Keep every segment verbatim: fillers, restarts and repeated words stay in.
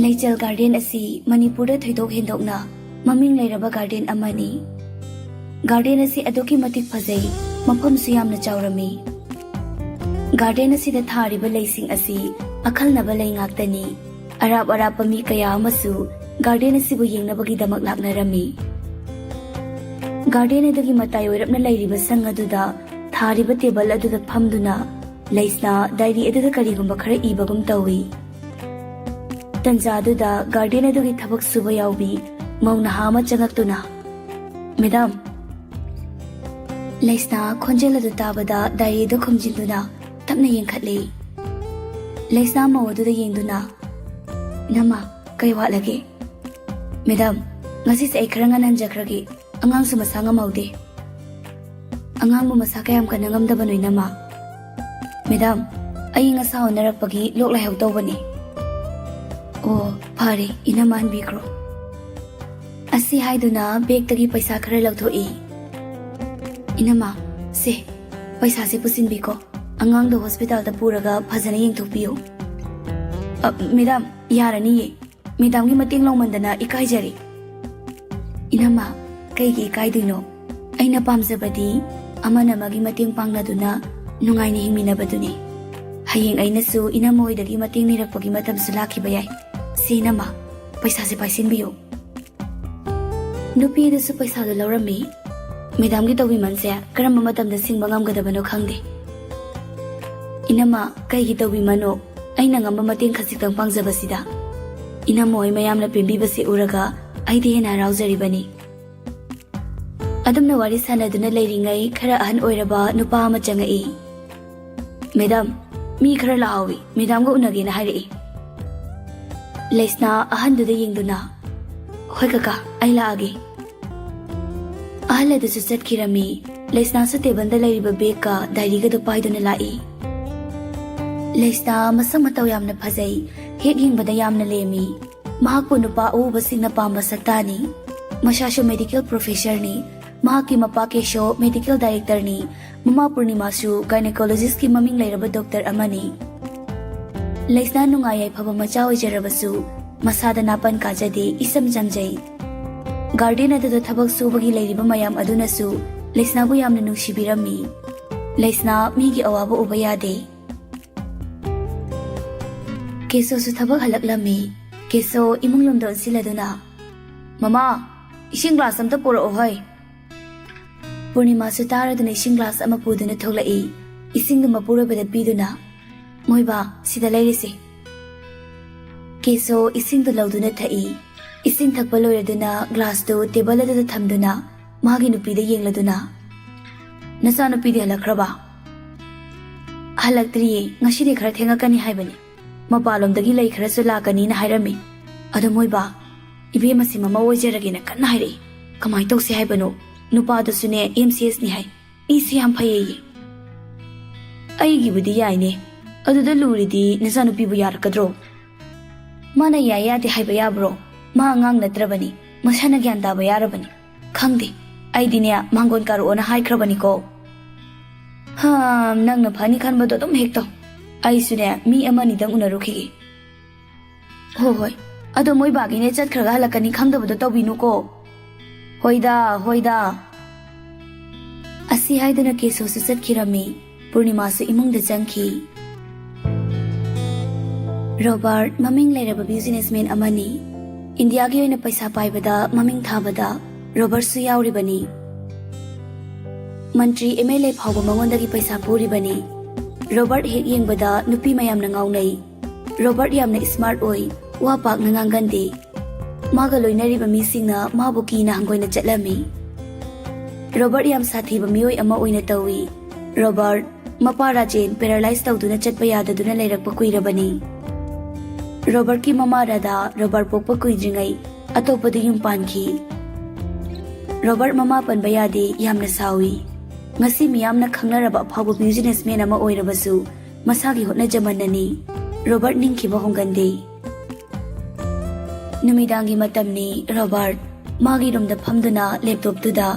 ꯂꯩꯆꯦꯜ garden ꯑꯁꯤ ꯃꯅꯤꯄꯨꯔꯗ ꯊꯣꯏꯗꯣꯛ ꯍꯦꯟꯗꯣꯛꯅ ꯃꯃꯤꯡ ꯂꯩꯔꯕ ꯒꯥꯔꯗꯦꯟ ꯑꯃꯅꯤ꯫ ꯒꯥꯔꯗꯦꯟ ꯑꯁꯤ ꯑꯗꯨꯛꯀꯤ ꯃꯇꯤꯛ ꯐꯖꯩ, ꯃꯐꯝꯁꯨ ꯌꯥꯝꯅ ꯆꯥꯎꯔꯝꯃꯤ꯫ ꯒꯥꯔꯗꯦꯟ ꯑꯁꯤꯗ ꯊꯥꯔꯤꯕ ꯂꯩꯁꯤꯡ ꯑꯁꯤ ꯑꯈꯜꯅꯕ ꯂꯩ ꯉꯥꯛꯇꯅꯤ꯫ ꯑꯔꯥꯞ ꯑꯔꯥꯞꯄ ꯃꯤ ꯀꯌꯥ ꯑꯃꯁꯨ ꯒꯥꯔꯗꯦꯟ ꯑꯁꯤꯕꯨ ꯌꯦꯡꯅꯕꯒꯤꯗꯃꯛ ꯂꯥꯛꯅꯔꯝꯃꯤ꯫ ꯒꯥꯔꯗꯦꯟ ꯑꯗꯨꯒꯤ ꯃꯇꯥꯏ ꯑꯣꯏꯔꯞꯅ ꯂꯩꯔꯤꯕ ꯁꯪ ꯑꯗꯨꯗ ꯊꯥꯔꯤꯕ ꯇꯦꯕꯜ ꯑꯗꯨꯗ ꯐꯝꯗꯨꯅ ꯂꯩꯁꯅꯥ ꯗꯥꯏꯔꯤ ꯑꯗꯨꯗ ꯀꯔꯤꯒꯨꯝꯕ ꯈꯔ ꯏꯕꯒꯨꯝ ꯇꯧꯏ꯫ ꯇꯟꯖꯥ ꯑꯗꯨꯗ ꯒꯥꯔꯗꯦꯟ ꯑꯗꯨꯒꯤ ꯊꯕꯛ ꯁꯨꯕ ꯌꯥꯎꯕꯤ ꯃꯧ ꯅꯍꯥ ꯑꯃ ꯆꯪꯉꯛꯇꯨꯅ, "ꯃꯦꯗꯥꯝ!" ꯂꯩꯁꯅꯥ ꯈꯣꯟꯖꯦꯜ ꯑꯗꯨ ꯇꯥꯕꯗ ꯗꯥꯏꯔꯤꯗꯨ ꯈꯨꯝꯖꯤꯜꯂꯨꯅ ꯇꯞꯅ ꯌꯦꯡꯈꯠꯂꯤ꯫ ꯂꯩꯁꯅꯥ ꯃꯧ ꯑꯗꯨꯗ ꯌꯦꯡꯗꯨꯅ, "ꯏꯅꯝꯃ, ꯀꯩ ꯋꯥꯠꯂꯒꯦ?" "ꯃꯦꯗꯥꯝ, ꯉꯁꯤꯁꯦ ꯑꯩ ꯈꯔ ꯉꯟꯍꯟꯖꯈ꯭ꯔꯒꯦ꯫ ꯑꯉꯥꯡꯁꯨ ꯃꯁꯥ ꯉꯝꯍꯧꯗꯦ꯫" "ꯑꯉꯥꯡꯕꯨ ꯃꯁꯥ ꯀꯌꯥꯝ ꯀꯟꯅ ꯉꯝꯗꯕꯅꯣ, ꯏꯅꯝꯃ?" "ꯃꯦꯗꯥꯝ, ꯑꯏꯪ ꯑꯁꯥ ꯑꯣꯟꯅꯔꯛꯄꯒꯤ ꯂꯣꯛ ꯂꯥꯏꯍꯧ ꯇꯧꯕꯅꯤ꯫" "ꯑꯣ, ꯐꯔꯦ, ꯏꯅꯝꯃ ꯍꯟꯕꯤꯈ꯭ꯔꯣ꯫" ꯑꯁꯤ ꯍꯥꯏꯗꯨꯅ ꯕꯦꯒꯇꯒꯤ ꯄꯩꯁꯥ ꯈꯔ ꯂꯧꯊꯣꯛꯏ꯫ "ꯏꯅꯝꯃ, ꯁꯦ, ꯄꯩꯁꯥꯁꯦ ꯄꯨꯁꯤꯟꯕꯤꯈꯣ꯫ ꯑꯉꯥꯡꯗꯣ ꯍꯣꯁꯄꯤꯇꯥꯜꯗ ꯄꯨꯔꯒ ꯐꯖꯅ ꯌꯦꯡꯊꯣꯛꯄꯤꯌꯨ꯫" "ꯑ, ꯃꯦꯗꯥꯝ, ꯌꯥꯔꯅꯤꯌꯦ꯫ ꯃꯦꯗꯥꯝꯒꯤ ꯃꯇꯦꯡ ꯂꯧꯃꯟꯗꯅ ꯏꯀꯥꯏꯖꯔꯦ꯫" "ꯏꯅꯝꯃ, ꯀꯩꯒꯤ ꯏꯀꯥꯏꯗꯣꯏꯅꯣ? ꯑꯩꯅ ꯄꯥꯝꯖꯕꯗꯤ ꯑꯃꯅ ꯑꯃꯒꯤ ꯃꯇꯦꯡ ꯄꯥꯡꯅꯗꯨꯅ ꯅꯨꯡꯉꯥꯏꯅ ꯍꯤꯡꯃꯤꯟꯅꯕꯗꯨꯅꯤ꯫ ꯍꯌꯦꯡ ꯑꯩꯅꯁꯨ ꯏꯅꯝꯃ ꯍꯣꯏꯗꯒꯤ ꯃꯇꯦꯡ ꯅꯤꯔꯛꯄꯒꯤ ꯃꯇꯝꯁꯨ ꯂꯥꯛꯈꯤꯕ ꯌꯥꯏ꯫ ꯁꯦ ꯏꯅꯝꯃ, ꯄꯩꯁꯥꯁꯦ ꯄꯥꯏꯁꯤꯟꯕꯤꯌꯨ꯫" ꯅꯨꯄꯤꯗꯨꯁꯨ ꯄꯩꯁꯥꯗꯨ ꯂꯧꯔꯝꯃꯤ꯫ ꯃꯦꯗꯥꯝꯒꯤ ꯇꯧꯕꯤꯃꯜꯁꯦ ꯀꯔꯝꯕ ꯃꯇꯝꯗ ꯁꯤꯡꯕ ꯉꯝꯒꯗꯕꯅꯣ ꯈꯪꯗꯦ꯫ "ꯏꯅꯝꯃ, ꯀꯩꯒꯤ ꯇꯧꯕꯤꯃꯜꯅꯣ? ꯑꯩꯅ ꯉꯝꯕ ꯃꯇꯦꯡ ꯈꯖꯤꯛꯇꯪ ꯄꯥꯡꯖꯕꯁꯤꯗ꯫ ꯏꯅꯝꯃ ꯍꯣꯏ ꯃꯌꯥꯝꯅ ꯄꯦꯟꯕꯤꯕꯁꯦ ꯎꯔꯒ ꯑꯩꯗꯤ ꯍꯦꯟꯅ ꯍꯔꯥꯎꯖꯔꯤꯕꯅꯤ꯫" ꯑꯗꯨꯝꯅ ꯋꯥꯔꯤ ꯁꯥꯟꯅꯗꯨꯅ ꯂꯩꯔꯤꯉꯩ ꯈꯔ ꯑꯍꯟ ꯑꯣꯏꯔꯕ ꯅꯨꯄꯥ ꯑꯃ ꯆꯪꯉꯛꯏ꯫ "ꯃꯦꯗꯥꯝ, ꯃꯤ ꯈꯔ ꯂꯥꯛꯍꯧꯏ, ꯃꯦꯗꯥꯝꯒ ꯎꯅꯒꯦꯅ ꯍꯥꯏꯔꯛꯏ꯫" ꯂꯩꯁꯅꯥ ꯑꯍꯟꯗꯨꯗ ꯌꯦꯡꯗꯨꯅ, "ꯍꯣꯏ ꯀꯀꯥ, ꯑꯩ ꯂꯥꯛꯑꯒꯦ꯫" ꯑꯍꯜ ꯑꯗꯨꯁꯨ ꯆꯠꯈꯤꯔꯝꯃꯤ꯫ ꯂꯩꯁꯅꯥꯁꯨ ꯇꯦꯕꯜꯗ ꯂꯩꯔꯤꯕ ꯕꯦꯒꯀ ꯗꯥꯏꯔꯤꯒꯗꯨ ꯄꯥꯏꯗꯨꯅ ꯂꯥꯛꯏ꯫ ꯂꯩꯁꯅꯥ ꯃꯁꯛ ꯃꯇꯧ ꯌꯥꯝꯅ ꯐꯖꯩ, ꯍꯦꯛ ꯌꯦꯡꯕꯗ ꯌꯥꯝꯅ ꯂꯦꯝꯃꯤ꯫ ꯃꯍꯥꯛꯄꯨ ꯅꯨꯄꯥ ꯑꯎꯕꯁꯤꯡꯅ ꯄꯥꯝꯕ ꯁꯛꯇꯥꯅꯤ꯫ ꯃꯁꯥꯁꯨ ꯃꯦꯗꯤꯀꯦꯜ ꯄ꯭ꯔꯣꯐꯦꯁꯔꯅꯤ꯫ ꯃꯍꯥꯛꯀꯤ ꯃꯄꯥ ꯀꯦꯁꯣ ꯃꯦꯗꯤꯀꯦꯜ ꯗꯥꯏꯔꯦꯛꯇꯔꯅꯤ꯫ ꯃꯃꯥ ꯄꯨꯔꯅꯤꯃꯥꯁꯨ ꯒꯥꯏꯅꯦꯀꯣꯂꯣꯖꯤꯁꯀꯤ ꯃꯃꯤꯡ ꯂꯩꯔꯕ ꯗꯣꯛꯇꯔ ꯑꯃꯅꯤ꯫ ꯂꯩꯁꯅꯥ ꯅꯨꯡꯉꯥꯏ ꯌꯥꯏꯐꯕ ꯃꯆꯥ ꯑꯣꯏꯖꯔꯕꯁꯨ, ꯃꯁꯥꯗ ꯅꯥꯄꯟ ꯀꯥꯖꯗꯦ, ꯏꯆꯝ ꯆꯝꯖꯩ꯫ ꯒꯥꯔꯗꯦꯟ ꯑꯗꯨꯗ ꯊꯕꯛ ꯁꯨꯕꯒꯤ ꯂꯩꯔꯤꯕ ꯃꯌꯥꯝ ꯑꯗꯨꯅꯁꯨ ꯂꯩꯁꯅꯥꯕꯨ ꯌꯥꯝꯅ ꯅꯨꯡꯁꯤꯕꯤꯔꯝꯃꯤ꯫ ꯂꯩꯁꯅꯥ ꯃꯤꯒꯤ ꯑꯋꯥꯕ ꯎꯕ ꯌꯥꯗꯦ꯫ ꯀꯦꯁꯣꯁꯨ ꯊꯕꯛ ꯍꯜꯂꯛꯂꯝꯃꯤ꯫ ꯀꯦꯁꯣ ꯏꯃꯨꯡ ꯂꯣꯝꯗ ꯑꯣꯟꯁꯤꯜꯂꯗꯨꯅ, "ꯃꯃꯥ, ꯏꯁꯤꯡ ꯒ꯭ꯂꯥꯁ ꯑꯝꯇ ꯄꯨꯔꯛꯑꯣ ꯍꯣꯏ꯫" ꯄꯨꯔꯅꯤꯃꯥꯁꯨ ꯇꯥꯔꯗꯨꯅ ꯏꯁꯤꯡ ꯒ꯭ꯂꯥꯁ ꯑꯃ ꯄꯨꯗꯨꯅ ꯊꯣꯛꯂꯛꯏ꯫ ꯏꯁꯤꯡꯗꯨ ꯃꯄꯨꯔꯣꯏꯕꯗ ꯄꯤꯗꯨꯅ, "ꯃꯣꯏꯕꯥ, ꯁꯤꯗ ꯂꯩꯔꯤꯁꯦ꯫" ꯀꯦꯁꯣ ꯏꯁꯤꯡꯗꯨ ꯂꯧꯗꯨꯅ ꯊꯛꯏ꯫ ꯏꯁꯤꯡ ꯊꯛꯄ ꯂꯣꯏꯔꯗꯨꯅ ꯒ꯭ꯂꯥꯁꯇꯨ ꯇꯦꯕꯜ ꯑꯗꯨꯗ ꯊꯝꯗꯨꯅ ꯃꯥꯒꯤ ꯅꯨꯄꯤꯗ ꯌꯦꯡꯂꯗꯨꯅ, "ꯅꯆꯥꯅꯨꯄꯤꯗꯤ ꯍꯜꯂꯛꯈ꯭ꯔꯕ?" "ꯍꯜꯂꯛꯇ꯭ꯔꯤꯌꯦ, ꯉꯁꯤꯗꯤ ꯈꯔ ꯊꯦꯡꯉꯛꯀꯅꯤ ꯍꯥꯏꯕꯅꯤ꯫ ꯃꯄꯥꯟꯂꯣꯝꯗꯒꯤ ꯂꯩ ꯈꯔꯁꯨ ꯂꯥꯛꯀꯅꯤꯅ ꯍꯥꯏꯔꯝꯃꯤ꯫ ꯑꯗꯣ ꯃꯣꯏꯕꯥ, ꯏꯕꯦꯝꯃꯁꯤ ꯃꯃꯧ ꯑꯣꯏꯖꯔꯒꯦꯅ ꯀꯟꯅ ꯍꯥꯏꯔꯛꯏ꯫ ꯀꯃꯥꯏꯅ ꯇꯧꯁꯤ ꯍꯥꯏꯕꯅꯣ? ꯅꯨꯄꯥꯗꯨꯁꯨꯅꯦ ꯑꯦꯝ ꯁꯤ ꯑꯦꯁꯅꯤ ꯍꯥꯏ꯫ ꯃꯤꯁꯤ ꯌꯥꯝ ꯐꯩꯌꯦꯌꯦ꯫" "ꯑꯩꯒꯤꯕꯨꯗꯤ ꯌꯥꯏꯅꯦ꯫ ꯑꯗꯨꯗ ꯂꯨꯔꯤꯗꯤ ꯅꯆꯥꯅꯨꯄꯤꯕꯨ ꯌꯥꯔꯛꯀꯗ꯭ꯔꯣ?" "ꯃꯥꯅ ꯌꯥꯏ ꯌꯥꯗꯦ ꯍꯥꯏꯕ ꯌꯥꯕ꯭ꯔꯣ? ꯃꯥ ꯑꯉꯥꯡ ꯅꯠꯇ꯭ꯔꯕꯅꯤ꯫ ꯃꯁꯥꯅ ꯒ꯭ꯌꯥꯟ ꯇꯥꯕ ꯌꯥꯔꯕꯅꯤ꯫ ꯈꯪꯗꯦ꯫ ꯑꯩꯗꯤꯅꯦ, ꯃꯥꯡꯒꯣꯟ ꯀꯥꯔꯛꯑꯣꯅ ꯍꯥꯏꯈ꯭ꯔꯕꯅꯤꯀꯣ꯫" "ꯍꯥ, ꯅꯪꯅ ꯐꯅꯤ ꯈꯟꯕꯗꯣ ꯑꯗꯨꯝ ꯍꯦꯛ ꯇꯧ꯫ ꯑꯩꯁꯨꯅꯦ, ꯃꯤ ꯑꯃꯅꯤꯗꯪ ꯎꯅꯔꯨꯈꯤꯒꯦ꯫" "ꯍꯣ ꯍꯣꯏ꯫ ꯑꯗꯣ ꯃꯣꯏ ꯕꯥꯒꯤꯅꯦ ꯆꯠꯈ꯭ꯔꯒ ꯍꯜꯂꯛꯀꯅꯤ ꯈꯪꯗꯕꯗꯣ ꯇꯧꯕꯤꯅꯨꯀꯣ꯫" "ꯍꯣꯏꯗ, ꯍꯣꯏꯗ꯫" ꯑꯁꯤ ꯍꯥꯏꯗꯨꯅ ꯀꯦꯁꯣꯁꯨ ꯆꯠꯈꯤꯔꯝꯃꯤ꯫ ꯄꯨꯔꯅꯤꯃꯥꯁꯨ ꯏꯃꯨꯡꯗ ꯆꯪꯈꯤ꯫ ꯔꯣꯕꯥꯔꯠ ꯃꯃꯤꯡ ꯂꯩꯔꯕ ꯕꯤꯖꯤꯅꯦꯁꯃꯦꯟ ꯑꯃꯅꯤ꯫ ꯏꯟꯗꯤꯌꯥꯒꯤ ꯑꯣꯏꯅ ꯄꯩꯁꯥ ꯄꯥꯏꯕꯗ ꯃꯃꯤꯡ ꯊꯥꯕꯗ ꯔꯣꯕꯥꯔꯠꯁꯨ ꯌꯥꯎꯔꯤꯕꯅꯤ꯫ ꯃꯟꯇ꯭ꯔꯤ ꯑꯦꯝ ꯑꯦꯜ ꯑꯦ ꯐꯥꯎꯕ ꯃꯉꯣꯟꯗꯒꯤ ꯄꯩꯁꯥ ꯄꯨꯔꯤꯕꯅꯤ꯫ ꯔꯣꯕꯥꯔꯠ ꯍꯦꯛ ꯌꯦꯡꯕꯗ ꯅꯨꯄꯤ ꯃꯌꯥꯝꯅ ꯉꯥꯎꯅꯩ꯫ ꯔꯣꯕꯥꯔꯠ ꯌꯥꯝꯅ ꯁ꯭ꯃꯥꯔꯠ ꯑꯣꯏ, ꯋꯥ ꯄꯥꯛꯅ ꯉꯥꯡꯒꯟꯗꯦ꯫ ꯃꯥꯒ ꯂꯣꯏꯅꯔꯤꯕ ꯃꯤꯁꯤꯡꯅ ꯃꯥꯕꯨ ꯀꯤꯅ ꯍꯪꯒꯣꯏꯅ ꯆꯠꯂꯝꯃꯤ꯫ ꯔꯣꯕꯥꯔꯠ ꯌꯥꯝ ꯁꯥꯊꯤꯕ ꯃꯤꯑꯣꯏ ꯑꯃ ꯑꯣꯏꯅ ꯇꯧꯏ꯫ ꯔꯣꯕꯥꯔꯠ ꯃꯄꯥ ꯔꯥꯖꯦꯟ ꯄꯦꯔꯥꯂꯥꯏꯁ ꯇꯧꯗꯨꯅ ꯆꯠꯄ ꯌꯥꯗꯗꯨꯅ ꯂꯩꯔꯛꯄ ꯀꯨꯏꯔꯕꯅꯤ꯫ ꯔꯣꯕꯥꯔꯠꯀꯤ ꯃꯃꯥ ꯔꯥꯙꯥ ꯔꯣꯕꯥꯔꯠ ꯄꯣꯛꯄ ꯀꯨꯏꯗ꯭ꯔꯤꯉꯩ ꯑꯇꯣꯞꯄꯗ ꯌꯨꯝ ꯄꯥꯟꯈꯤ꯫ ꯔꯣꯕꯥꯔꯠ ꯃꯃꯥ ꯄꯟꯕ ꯌꯥꯗꯦ, ꯌꯥꯝꯅ ꯁꯥꯎꯏ꯫ ꯉꯁꯤ ꯃꯤꯌꯥꯝꯅ ꯈꯪꯅꯔꯕ ꯑꯐꯥꯎꯕ ꯕꯤꯖꯤꯅꯦꯁꯃꯦꯟ ꯑꯃ ꯑꯣꯏꯔꯕꯁꯨ ꯃꯁꯥꯒꯤ ꯍꯣꯠꯅꯖꯃꯟꯅꯅꯤ꯫ ꯔꯣꯕꯥꯔꯠ ꯅꯤꯡꯈꯤꯕ ꯍꯣꯡꯒꯟꯗꯦ꯫ ꯅꯨꯃꯤꯗꯥꯡꯒꯤ ꯃꯇꯝꯅꯤ꯫ ꯔꯣꯕꯥꯔꯠ ꯃꯥꯒꯤ ꯔꯨꯝꯗ ꯐꯝꯗꯨꯅ ꯂꯦꯞꯇꯣꯞꯇꯨꯗ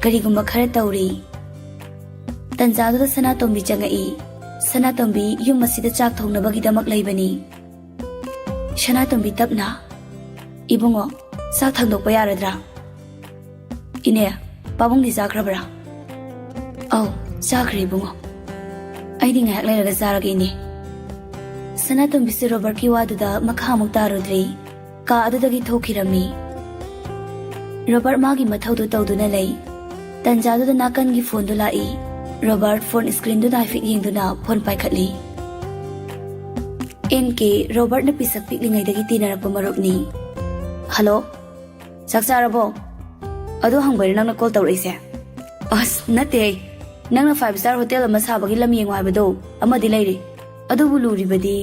ꯀꯔꯤꯒꯨꯝꯕ ꯈꯔ ꯇꯧꯔꯤ꯫ ꯇꯟꯖꯥꯗꯨꯗ ꯁꯅꯥꯇꯣꯝꯕꯤ ꯆꯪꯉꯛꯏ꯫ ꯁꯅꯥꯇꯣꯝꯕꯤ ꯌꯨꯝ ꯑꯁꯤꯗ ꯆꯥꯛ ꯊꯣꯡꯅꯕꯒꯤꯗꯃꯛ ꯂꯩꯕꯅꯤ꯫ ꯁꯅꯥꯇꯣꯝꯕꯤ ꯇꯞꯅ, "ꯏꯕꯨꯡꯉꯣ, ꯆꯥꯛ ꯊꯥꯡꯗꯣꯛꯄ ꯌꯥꯔꯗ꯭ꯔꯥ?" "ꯏꯅꯦ, ꯄꯥꯕꯨꯡꯗꯤ ꯆꯥꯈ꯭ꯔꯕ꯭ꯔꯥ?" "ꯑꯧ, ꯆꯥꯈ꯭ꯔꯦ ꯏꯕꯨꯡꯉꯣ꯫ ꯑꯩꯗꯤ ꯉꯥꯏꯍꯥꯛ ꯂꯩꯔꯒ ꯆꯥꯔꯒꯦ ꯏꯅꯦ꯫" ꯁꯅꯥꯇꯣꯝꯕꯤꯁꯨ ꯔꯣꯕꯔꯠꯀꯤ ꯋꯥꯗꯨꯗ ꯃꯈꯥ ꯑꯃꯨꯛ ꯇꯥꯔꯨꯗ꯭ꯔꯦ꯫ ꯀꯥ ꯑꯗꯨꯗꯒꯤ ꯊꯣꯛꯈꯤꯔꯝꯃꯤ꯫ ꯔꯣꯕꯔꯠ ꯃꯥꯒꯤ ꯃꯊꯧꯗꯨ ꯇꯧꯗꯨꯅ ꯂꯩ꯫ ꯇꯟꯖꯥꯗꯨꯗ ꯅꯥꯀꯟꯒꯤ ꯐꯣꯟꯗꯨ ꯂꯥꯛꯏ꯫ ꯔꯣꯕꯔꯠ ꯐꯣꯟ ꯁ꯭ꯀ꯭ꯔꯤꯟꯗꯨꯗ ꯍꯥꯏꯐꯦꯠ ꯌꯦꯡꯗꯨꯅ ꯐꯣꯟ ꯄꯥꯏꯈꯠꯂꯤ꯫ "ꯑꯦꯟ ꯀꯦ, ꯔꯣꯕꯔꯠꯅ ꯄꯤꯁꯛ ꯄꯤꯛꯂꯤꯉꯩꯗꯒꯤ ꯇꯤꯟꯅꯔꯛꯄ ꯃꯔꯨꯞꯅꯤ꯫" "ꯍꯜꯂꯣ, ꯆꯥꯛ ꯆꯥꯔꯕꯣ? ꯑꯗꯨ ꯍꯪꯕꯩꯔ ꯅꯪꯅ ꯀꯣꯜ ꯇꯧꯔꯛꯏꯁꯦ?" "ꯑꯁ, ꯅꯠꯇꯦ꯫ ꯅꯪꯅ ꯐꯥꯏꯚ ꯁ꯭ꯇꯥꯔ ꯍꯣꯇꯦꯜ ꯑꯃ ꯁꯥꯕꯒꯤ ꯂꯝ ꯌꯦꯡꯉꯣ ꯍꯥꯏꯕꯗꯣ, ꯑꯃꯗꯤ ꯂꯩꯔꯦ꯫ ꯑꯗꯨꯕꯨ ꯂꯨꯔꯤꯕꯗꯤ꯫"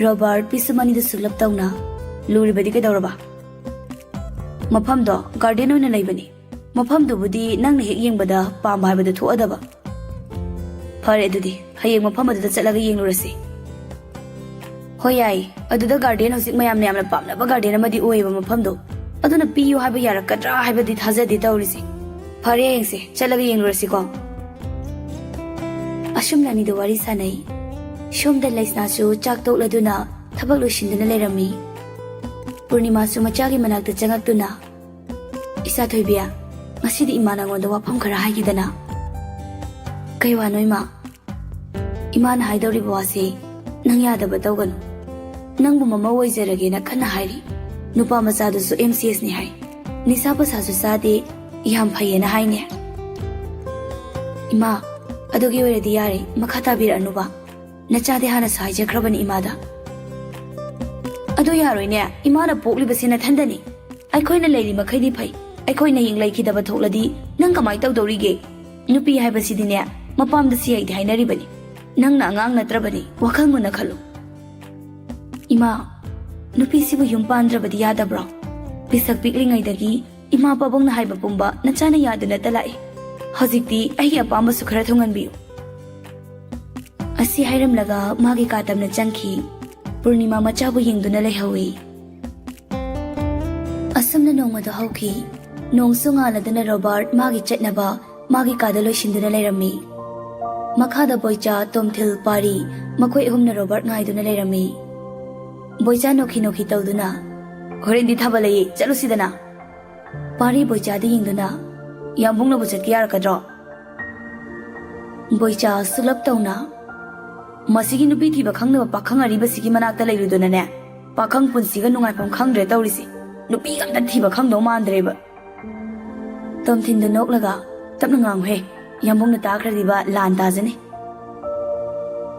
ꯔꯣꯕꯔꯠ ꯄꯤꯁꯨꯝ ꯑꯅꯤꯗꯨ ꯁꯨꯞꯂꯞ ꯇꯧꯅ, "ꯂꯨꯔꯤꯕꯗꯤ ꯀꯩꯗꯧꯔꯕ?" "ꯃꯐꯝꯗꯣ ꯒꯥꯔꯗꯦꯟ ꯑꯣꯏꯅ ꯂꯩꯕꯅꯤ꯫ ꯃꯐꯝꯗꯨꯕꯨꯗꯤ ꯅꯪꯅ ꯍꯦꯛ ꯌꯦꯡꯕꯗ ꯄꯥꯝꯕ ꯍꯥꯏꯕꯗꯨ ꯊꯣꯛꯑꯗꯕ꯫" "ꯐꯔꯦ ꯑꯗꯨꯗꯤ, ꯍꯌꯦꯡ ꯃꯐꯝ ꯑꯗꯨꯗ ꯆꯠꯂꯒ ꯌꯦꯡꯂꯨꯔꯁꯤ꯫" "ꯍꯣꯏ ꯌꯥꯏ, ꯑꯗꯨꯗ ꯒꯥꯔꯗꯦꯟ ꯍꯧꯖꯤꯛ ꯃꯌꯥꯝꯅ ꯌꯥꯝꯅ ꯄꯥꯝꯅꯕ ꯒꯥꯔꯗꯦꯟ ꯑꯃꯗꯤ ꯑꯣꯏꯌꯦꯕ ꯃꯐꯝꯗꯣ꯫ ꯑꯗꯨꯅ ꯄꯤꯌꯨ ꯍꯥꯏꯕ ꯌꯥꯔꯛꯀꯗ꯭ꯔꯥ ꯍꯥꯏꯕꯗꯤ ꯊꯥꯖꯗꯦ ꯇꯧꯔꯤꯁꯦ꯫ ꯐꯔꯦ ꯌꯦꯡꯁꯦ, ꯆꯠꯂꯒ ꯌꯦꯡꯂꯨꯔꯁꯤꯀꯣ꯫" ꯑꯁꯨꯝꯅ ꯑꯅꯤꯗꯨ ꯋꯥꯔꯤ ꯁꯥꯟꯅꯩ꯫ ꯁꯣꯝꯗ ꯂꯩꯁꯅꯥꯁꯨ ꯆꯥꯛ ꯇꯣꯛꯂꯗꯨꯅ ꯊꯕꯛ ꯂꯣꯏꯁꯤꯟꯗꯨꯅ ꯂꯩꯔꯝꯃꯤ꯫ ꯄꯨꯔꯅꯤꯃꯥꯁꯨ ꯃꯆꯥꯒꯤ ꯃꯅꯥꯛꯇ ꯆꯪꯉꯛꯇꯨꯅ, "ꯏꯆꯥ ꯊꯣꯏꯕꯤ, ꯉꯁꯤꯗꯤ ꯏꯃꯥ ꯅꯉꯣꯟꯗ ꯋꯥꯐꯝ ꯈꯔ ꯍꯥꯏꯒꯦꯗꯅ꯫" "ꯀꯩ ꯋꯥꯅꯣ ꯏꯃꯥ?" "ꯏꯃꯥꯅ ꯍꯥꯏꯗꯧꯔꯤꯕ ꯋꯥꯁꯦ ꯅꯪ ꯌꯥꯗꯕ ꯇꯧꯒꯅꯨ꯫ ꯅꯪꯕꯨ ꯃꯃꯧ ꯑꯣꯏꯖꯔꯒꯦꯅ ꯀꯟꯅ ꯍꯥꯏꯔꯤ꯫ ꯅꯨꯄꯥ ꯃꯆꯥꯗꯨꯁꯨ ꯑꯦꯝ ꯁꯤ ꯑꯦꯁꯅꯤ ꯍꯥꯏ꯫ ꯅꯤꯁꯥ ꯄꯁꯥꯁꯨ ꯆꯥꯗꯦ, ꯌꯥꯝ ꯐꯩꯌꯦꯅ ꯍꯥꯏꯅꯦ꯫" "ꯏꯃꯥ, ꯑꯗꯨꯒꯤ ꯑꯣꯏꯔꯗꯤ ꯌꯥꯔꯦ, ꯃꯈꯥ ꯇꯥꯕꯤꯔꯛꯑꯅꯨꯕ꯫ ꯅꯆꯥꯗꯤ ꯍꯥꯟꯅꯁꯨ ꯍꯥꯏꯖꯈ꯭ꯔꯕꯅꯤ ꯏꯃꯥꯗ꯫" "ꯑꯗꯨ ꯌꯥꯔꯣꯏꯅꯦ, ꯏꯃꯥꯅ ꯄꯣꯛꯂꯤꯕꯁꯤ ꯅꯊꯟꯗꯅꯤ꯫ ꯑꯩꯈꯣꯏꯅ ꯂꯩꯔꯤ ꯃꯈꯩꯗꯤ ꯐꯩ, ꯑꯩꯈꯣꯏꯅ ꯍꯌꯦꯡ ꯂꯩꯈꯤꯗꯕ ꯊꯣꯛꯂꯗꯤ ꯅꯪ ꯀꯃꯥꯏ ꯇꯧꯗꯧꯔꯤꯒꯦ? ꯅꯨꯄꯤ ꯍꯥꯏꯕꯁꯤꯗꯤꯅꯦ, ꯃꯄꯥꯝꯗ ꯁꯤ ꯍꯩꯗꯤ ꯍꯥꯏꯅꯔꯤꯕꯅꯤ꯫ ꯅꯪꯅ ꯑꯉꯥꯡ ꯅꯠꯇ꯭ꯔꯕꯅꯤ, ꯋꯥꯈꯜ ꯃꯨꯟꯅ ꯈꯜꯂꯨ꯫" "ꯏꯃꯥ, ꯅꯨꯄꯤꯁꯤꯕꯨ ꯌꯨꯝ ꯄꯥꯟꯗ꯭ꯔꯕꯗꯤ ꯌꯥꯗꯕ꯭ꯔꯣ? ꯄꯤꯁꯛ ꯄꯤꯛꯂꯤꯉꯩꯗꯒꯤ ꯏꯃꯥ ꯄꯥꯕꯨꯡꯅ ꯍꯥꯏꯕ ꯄꯨꯝꯕ ꯅꯆꯥꯅ ꯌꯥꯗꯨꯅꯇ ꯂꯥꯛꯏ꯫ ꯍꯧꯖꯤꯛꯇꯤ ꯑꯩꯒꯤ ꯑꯄꯥꯝꯕꯁꯨ ꯈꯔ ꯊꯨꯡꯍꯟꯕꯤꯌꯨ꯫" ꯑꯁꯤ ꯍꯥꯏꯔꯝꯂꯒ ꯃꯥꯒꯤ ꯀꯥ ꯇꯝꯅ ꯆꯪꯈꯤ꯫ ꯄꯨꯔꯅꯤꯃꯥ ꯃꯆꯥꯕꯨ ꯌꯦꯡꯗꯨꯅ ꯂꯩꯍꯧꯏ꯫ ꯑꯁꯨꯝꯅ ꯅꯣꯡꯃꯗꯨ ꯍꯧꯈꯤ꯫ ꯅꯣꯡꯁꯨ ꯉꯥꯜꯂꯗꯨꯅ ꯔꯣꯕꯥꯔꯠ ꯃꯥꯒꯤ ꯆꯠꯅꯕ ꯃꯥꯒꯤ ꯀꯥꯗ ꯂꯣꯏꯁꯤꯟꯗꯨꯅ ꯂꯩꯔꯝꯃꯤ꯫ ꯃꯈꯥꯗ ꯕꯣꯏꯆꯥ, ꯇꯣꯝꯊꯤꯜ, ꯄꯥꯔꯤ, ꯃꯈꯣꯏ ꯑꯍꯨꯝꯅ ꯔꯣꯕꯥꯔꯠ ꯉꯥꯏꯗꯨꯅ ꯂꯩꯔꯝꯃꯤ꯫ ꯕꯣꯏꯆꯥ ꯅꯣꯛꯈꯤ ꯅꯣꯛꯈꯤ ꯇꯧꯗꯨꯅ, "ꯍꯣꯔꯦꯟꯗꯤ ꯊꯥꯕꯜ ꯂꯩꯌꯦ, ꯆꯠꯂꯨꯁꯤꯗꯅ?" ꯄꯥꯔꯤ ꯕꯣꯏꯆꯥꯗ ꯌꯦꯡꯗꯨꯅ, "ꯌꯥꯝꯕꯨꯡꯅꯕꯨ ꯆꯠꯀꯦ ꯌꯥꯔꯛꯀꯗ꯭ꯔꯣ?" ꯕꯣꯏꯆꯥ ꯁꯨꯂꯞ ꯇꯧꯅ, "ꯃꯁꯤꯒꯤ ꯅꯨꯄꯤ ꯊꯤꯕ ꯈꯪꯗꯕ ꯄꯥꯈꯪ ꯑꯔꯤꯕꯁꯤꯒꯤ ꯃꯅꯥꯛꯇ ꯂꯩꯔꯨꯗꯅꯅꯦ, ꯄꯥꯈꯪ ꯄꯨꯟꯁꯤꯒ ꯅꯨꯡꯉꯥꯏꯐꯝ ꯈꯪꯗ꯭ꯔꯦ ꯇꯧꯔꯤꯁꯦ꯫ ꯅꯨꯄꯤ ꯑꯝꯇ ꯊꯤꯕ ꯈꯪꯗꯧ ꯃꯥꯟꯗ꯭ꯔꯦꯕ꯫" ꯇꯣꯝꯊꯤꯟꯗꯣ ꯅꯣꯛꯂꯒ, "ꯇꯞꯅ ꯉꯥꯡꯉꯨꯍꯦ, ꯌꯥꯝꯕꯨꯡꯅ ꯇꯥꯈ꯭ꯔꯗꯤꯕ ꯂꯥꯟ ꯇꯥꯖꯅꯤ꯫"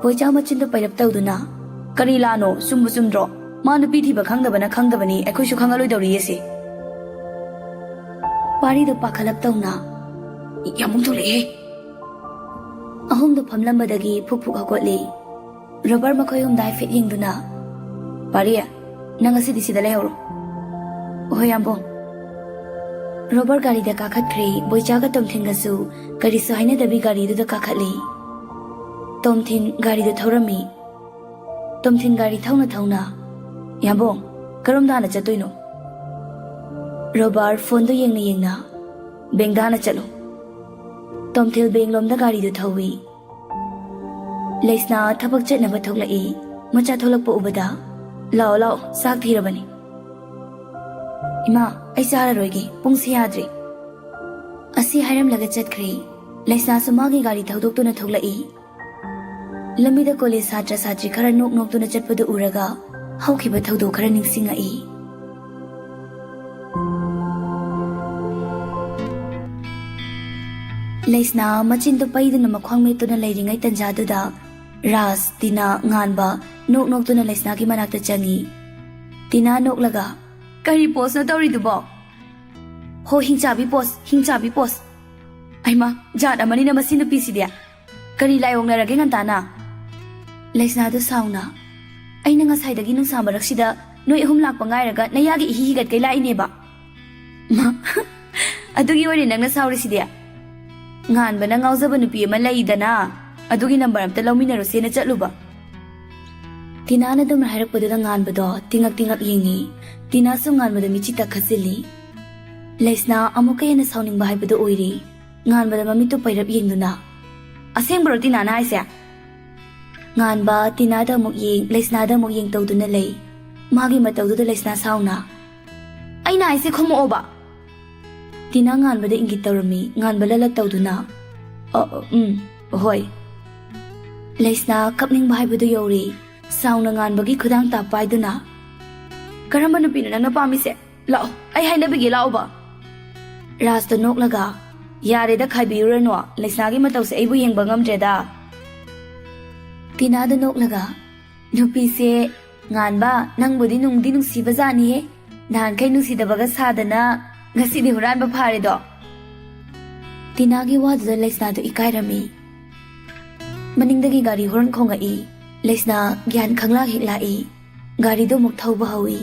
ꯕꯣꯏꯆꯥ ꯃꯆꯤꯟꯗꯣ ꯄꯩꯔꯞ ꯇꯧꯗꯨꯅ, "ꯀꯔꯤ ꯂꯥꯟꯅꯣ? ꯆꯨꯝꯕꯨ ꯆꯨꯝꯗ꯭ꯔꯣ? ꯃꯥ ꯅꯨꯄꯤ ꯊꯤꯕ ꯈꯪꯗꯕꯅ ꯈꯪꯗꯕꯅꯤ, ꯑꯩꯈꯣꯏꯁꯨ ꯈꯪꯍꯜꯂꯣꯏꯗꯧꯔꯤꯌꯦ ꯁꯤ꯫" ꯄꯥꯔꯤꯗꯣ ꯄꯥꯈꯠꯂꯞ ꯇꯧꯅ, "ꯌꯥꯝꯕꯨꯡ ꯊꯣꯛꯂꯛꯑꯦ꯫" ꯑꯍꯨꯝꯗꯣ ꯐꯝꯂꯝꯕꯗꯒꯤ ꯐꯨꯛ ꯐꯨꯛ ꯍꯧꯒꯠꯂꯤ꯫ ꯔꯣꯕꯔ ꯃꯈꯣꯏ ꯑꯍꯨꯝꯗ ꯍꯥꯏꯐꯦꯠ ꯌꯦꯡꯗꯨꯅ, "ꯄꯥꯔꯤ, ꯅꯪ ꯉꯁꯤꯗꯤ ꯁꯤꯗ ꯂꯩꯍꯧꯔꯣ꯫" "ꯍꯣꯏ, ꯌꯥꯝꯕꯨꯡ꯫" ꯔꯣꯕꯔ ꯒꯥꯔꯤꯗ ꯀꯥꯈꯠꯈ꯭ꯔꯦ꯫ ꯕꯣꯏꯆꯥꯒ ꯇꯣꯝꯊꯤꯟꯒꯁꯨ ꯀꯔꯤꯁꯨ ꯍꯥꯏꯅꯗꯕꯤ ꯒꯥꯔꯤꯗꯨꯗ ꯀꯥꯈꯠꯂꯤ꯫ ꯇꯣꯝꯊꯤꯟ ꯒꯥꯔꯤꯗꯨ ꯊꯧꯔꯝꯃꯤ꯫ ꯇꯣꯝꯊꯤꯟ ꯒꯥꯔꯤ ꯊꯧꯅ ꯊꯧꯅ, "ꯌꯥꯝꯕꯨꯡ, ꯀꯔꯣꯝꯗ ꯍꯥꯟꯅ ꯆꯠꯇꯣꯏꯅꯣ?" ꯔꯣꯕꯔ ꯐꯣꯟꯗꯨ ꯌꯦꯡꯅ ꯌꯦꯡꯅ, "ꯕꯦꯡꯗ ꯍꯥꯟꯅ ꯆꯠꯂꯨ꯫" ꯇꯣꯝꯊꯤꯟ ꯕꯦꯡꯂꯣꯝꯗ ꯒꯥꯔꯤꯗꯨ ꯊꯧꯏ꯫ ꯂꯩꯁꯅꯥ ꯊꯕꯛ ꯆꯠꯅꯕ ꯊꯣꯛꯂꯛꯏ꯫ ꯃꯆꯥ ꯊꯣꯛꯂꯛꯄ ꯎꯕꯗ, "ꯂꯥꯛꯑꯣ, ꯂꯥꯛꯑꯣ, ꯆꯥꯛ ꯊꯤꯔꯕꯅꯤ꯫" "ꯏꯃꯥ, ꯑꯩ ꯆꯥꯔꯔꯣꯏꯒꯦ, ꯄꯨꯡꯁꯦ ꯌꯥꯗ꯭ꯔꯦ꯫" ꯑꯁꯤ ꯍꯥꯏꯔꯝꯂꯒ ꯆꯠꯈ꯭ꯔꯦ꯫ ꯂꯩꯁꯅꯥꯁꯨ ꯃꯥꯒꯤ ꯒꯥꯔꯤ ꯊꯧꯗꯣꯛꯇꯨꯅ ꯊꯣꯛꯂꯛꯏ꯫ ꯂꯝꯕꯤꯗ ꯀꯣꯂꯦꯖ ꯁꯥꯇ꯭ꯔ ꯁꯥꯇ꯭ꯔꯤ ꯈꯔ ꯅꯣꯛ ꯅꯣꯛꯇꯨꯅ ꯆꯠꯄꯗꯨ ꯎꯔꯒ ꯍꯧꯈꯤꯕ ꯊꯧꯗꯣꯛ ꯈꯔ ꯅꯤꯡꯁꯤꯡꯉꯛꯏ꯫ ꯂꯩꯁꯅꯥ ꯃꯆꯤꯟꯗꯨ ꯄꯩꯗꯨꯅ ꯃꯈ꯭ꯋꯥꯡ ꯃꯦꯠꯇꯨꯅ ꯂꯩꯔꯤꯉꯩ ꯇꯟꯖꯥꯗꯨꯗ ꯔꯥꯖ, ꯇꯤꯅꯥ, ꯉꯥꯟꯕ ꯅꯣꯛ ꯅꯣꯛꯇꯨꯅ ꯂꯩꯁꯅꯥꯒꯤ ꯃꯅꯥꯛꯇ ꯆꯪꯉꯤ꯫ ꯇꯤꯅꯥ ꯅꯣꯛꯂꯒ, "ꯀꯔꯤ ꯄꯣꯁꯅꯣ ꯇꯧꯔꯤꯗꯨꯕꯣ?" "ꯍꯣ, ꯍꯤꯡꯆꯥꯕꯤ ꯄꯣꯁ, ꯍꯤꯡꯆꯥꯕꯤ ꯄꯣꯁ꯫ ꯑꯩꯃ, ꯖꯥꯠ ꯑꯃꯅꯤꯅ ꯃꯁꯤ ꯅꯨꯄꯤꯁꯤꯗꯤ꯫ ꯀꯔꯤ ꯂꯥꯏꯑꯣꯡꯅꯔꯒꯦ ꯉꯟꯇꯥꯅ?" ꯂꯩꯁꯅꯥꯗꯨ ꯁꯥꯎꯅ, "ꯑꯩꯅ ꯉꯁꯥꯏꯗꯒꯤ ꯅꯨꯡꯁꯥ ꯃꯔꯛꯁꯤꯗ ꯅꯣꯏ ꯑꯍꯨꯝ ꯂꯥꯛꯄ ꯉꯥꯏꯔꯒ ꯅꯌꯥꯒꯤ ꯏꯍꯤ ꯍꯤꯒꯠꯀꯩ ꯂꯥꯛꯏꯅꯦꯕ꯫" "ꯃꯥ, ꯑꯗꯨꯒꯤ ꯑꯣꯏꯔꯦ ꯅꯪꯅ ꯁꯥꯎꯔꯤꯁꯤꯗꯤ? ꯉꯥꯟꯕꯅ ꯉꯥꯎꯖꯕ ꯅꯨꯄꯤ ꯑꯃ ꯂꯩꯗꯅ, ꯑꯗꯨꯒꯤ ꯅꯝꯕꯔ ꯑꯝꯇ ꯂꯧꯃꯤꯟꯅꯔꯨꯁꯦꯅ ꯆꯠꯂꯨꯕ꯫" ꯇꯤꯅꯥꯅ ꯑꯗꯨꯝꯅ ꯍꯥꯏꯔꯛꯄꯗꯨꯗ ꯉꯥꯟꯕꯗꯣ ꯇꯤꯉꯛ ꯇꯤꯉꯛ ꯌꯦꯡꯉꯤ꯫ ꯇꯤꯅꯥꯁꯨ ꯉꯥꯟꯕꯗ ꯃꯤꯠꯁꯤ ꯇꯛꯈꯠꯆꯤꯜꯂꯤ꯫ ꯂꯩꯁꯅꯥ ꯑꯃꯨꯛꯀ ꯍꯦꯟꯅ ꯁꯥꯎꯅꯤꯡꯕ ꯍꯥꯏꯕꯗꯨ ꯑꯣꯏꯔꯤ꯫ ꯉꯥꯟꯕꯗ ꯃꯃꯤꯠꯇꯨ ꯄꯩꯔꯞ ꯌꯦꯡꯗꯨꯅ, "ꯑꯁꯦꯡꯕꯔꯣ ꯇꯤꯅꯥꯅ ꯍꯥꯏꯁꯦ?" ꯉꯥꯟꯕ ꯇꯤꯅꯥꯗ ꯑꯃꯨꯛ ꯌꯦꯡ, ꯂꯩꯁꯅꯥꯗ ꯑꯃꯨꯛ ꯌꯦꯡ ꯇꯧꯗꯨꯅ ꯂꯩ꯫ ꯃꯥꯒꯤ ꯃꯇꯧꯗꯨꯗ ꯂꯩꯁꯅꯥ ꯁꯥꯎꯅ, "ꯑꯩꯅ ꯍꯥꯏꯁꯦ ꯈꯨꯝꯃꯛꯑꯣꯕ!" ꯇꯤꯅꯥ ꯉꯥꯟꯕꯗ ꯏꯪꯒꯤꯠ ꯇꯧꯔꯝꯃꯤ, ꯉꯥꯟꯕ ꯂꯂꯠ ꯇꯧꯗꯨꯅ, "ꯑ, ꯑ, ꯎꯝ, ꯍꯣꯏ꯫" ꯂꯩꯁꯅꯥ ꯀꯞꯅꯤꯡꯕ ꯍꯥꯏꯕꯗꯨ ꯌꯧꯔꯦ꯫ ꯁꯥꯎꯅ ꯉꯥꯟꯕꯒꯤ ꯈꯨꯗꯥꯡ ꯇꯥꯞ ꯄꯥꯏꯗꯨꯅ, "ꯀꯔꯝꯕ ꯅꯨꯄꯤꯅꯣ ꯅꯪꯅ ꯄꯥꯝꯃꯤꯁꯦ? ꯂꯥꯛꯑꯣ, ꯑꯩ ꯍꯥꯏꯅꯕꯤꯒꯦ, ꯂꯥꯛꯑꯣꯕ!" ꯔꯥꯖꯇ ꯅꯣꯛꯂꯒ, "ꯌꯥꯔꯦꯗ, ꯈꯥꯏꯕꯤꯔꯨꯔꯅꯨ, ꯂꯩꯁꯅꯥꯒꯤ ꯃꯇꯧꯁꯦ ꯑꯩꯕꯨ ꯌꯦꯡꯕ ꯉꯝꯗ꯭ꯔꯦꯗ꯫" ꯇꯤꯅꯥꯗ ꯅꯣꯛꯂꯒ, "ꯅꯨꯄꯤꯁꯦ, ꯉꯥꯟꯕ, ꯅꯪꯕꯨꯗꯤ ꯅꯨꯡꯗꯤ ꯅꯨꯡꯁꯤꯕ ꯖꯥꯠꯅꯤꯍꯦ꯫ ꯅꯍꯥꯟꯈꯩ ꯅꯨꯡꯁꯤꯗꯕꯒ ꯁꯥꯗꯅ ꯉꯁꯤꯗꯤ ꯍꯨꯔꯥꯟꯕ ꯐꯥꯔꯦꯗꯣ꯫" ꯇꯤꯅꯥꯒꯤ ꯋꯥꯗꯨꯗ ꯂꯩꯁꯅꯥꯗꯨ ꯏꯀꯥꯏꯔꯝꯃꯤ꯫ ꯃꯅꯤꯡꯗꯒꯤ ꯒꯥꯔꯤ ꯍꯣꯔꯟ ꯈꯣꯡꯉꯛꯏ꯫ ꯂꯩꯁꯅꯥ ꯒ꯭ꯌꯥꯟ ꯈꯪꯂꯥꯛ ꯍꯦꯛ ꯂꯥꯛꯏ꯫ ꯒꯥꯔꯤꯗꯨ ꯑꯃꯨꯛ ꯊꯧꯕ ꯍꯧꯏ꯫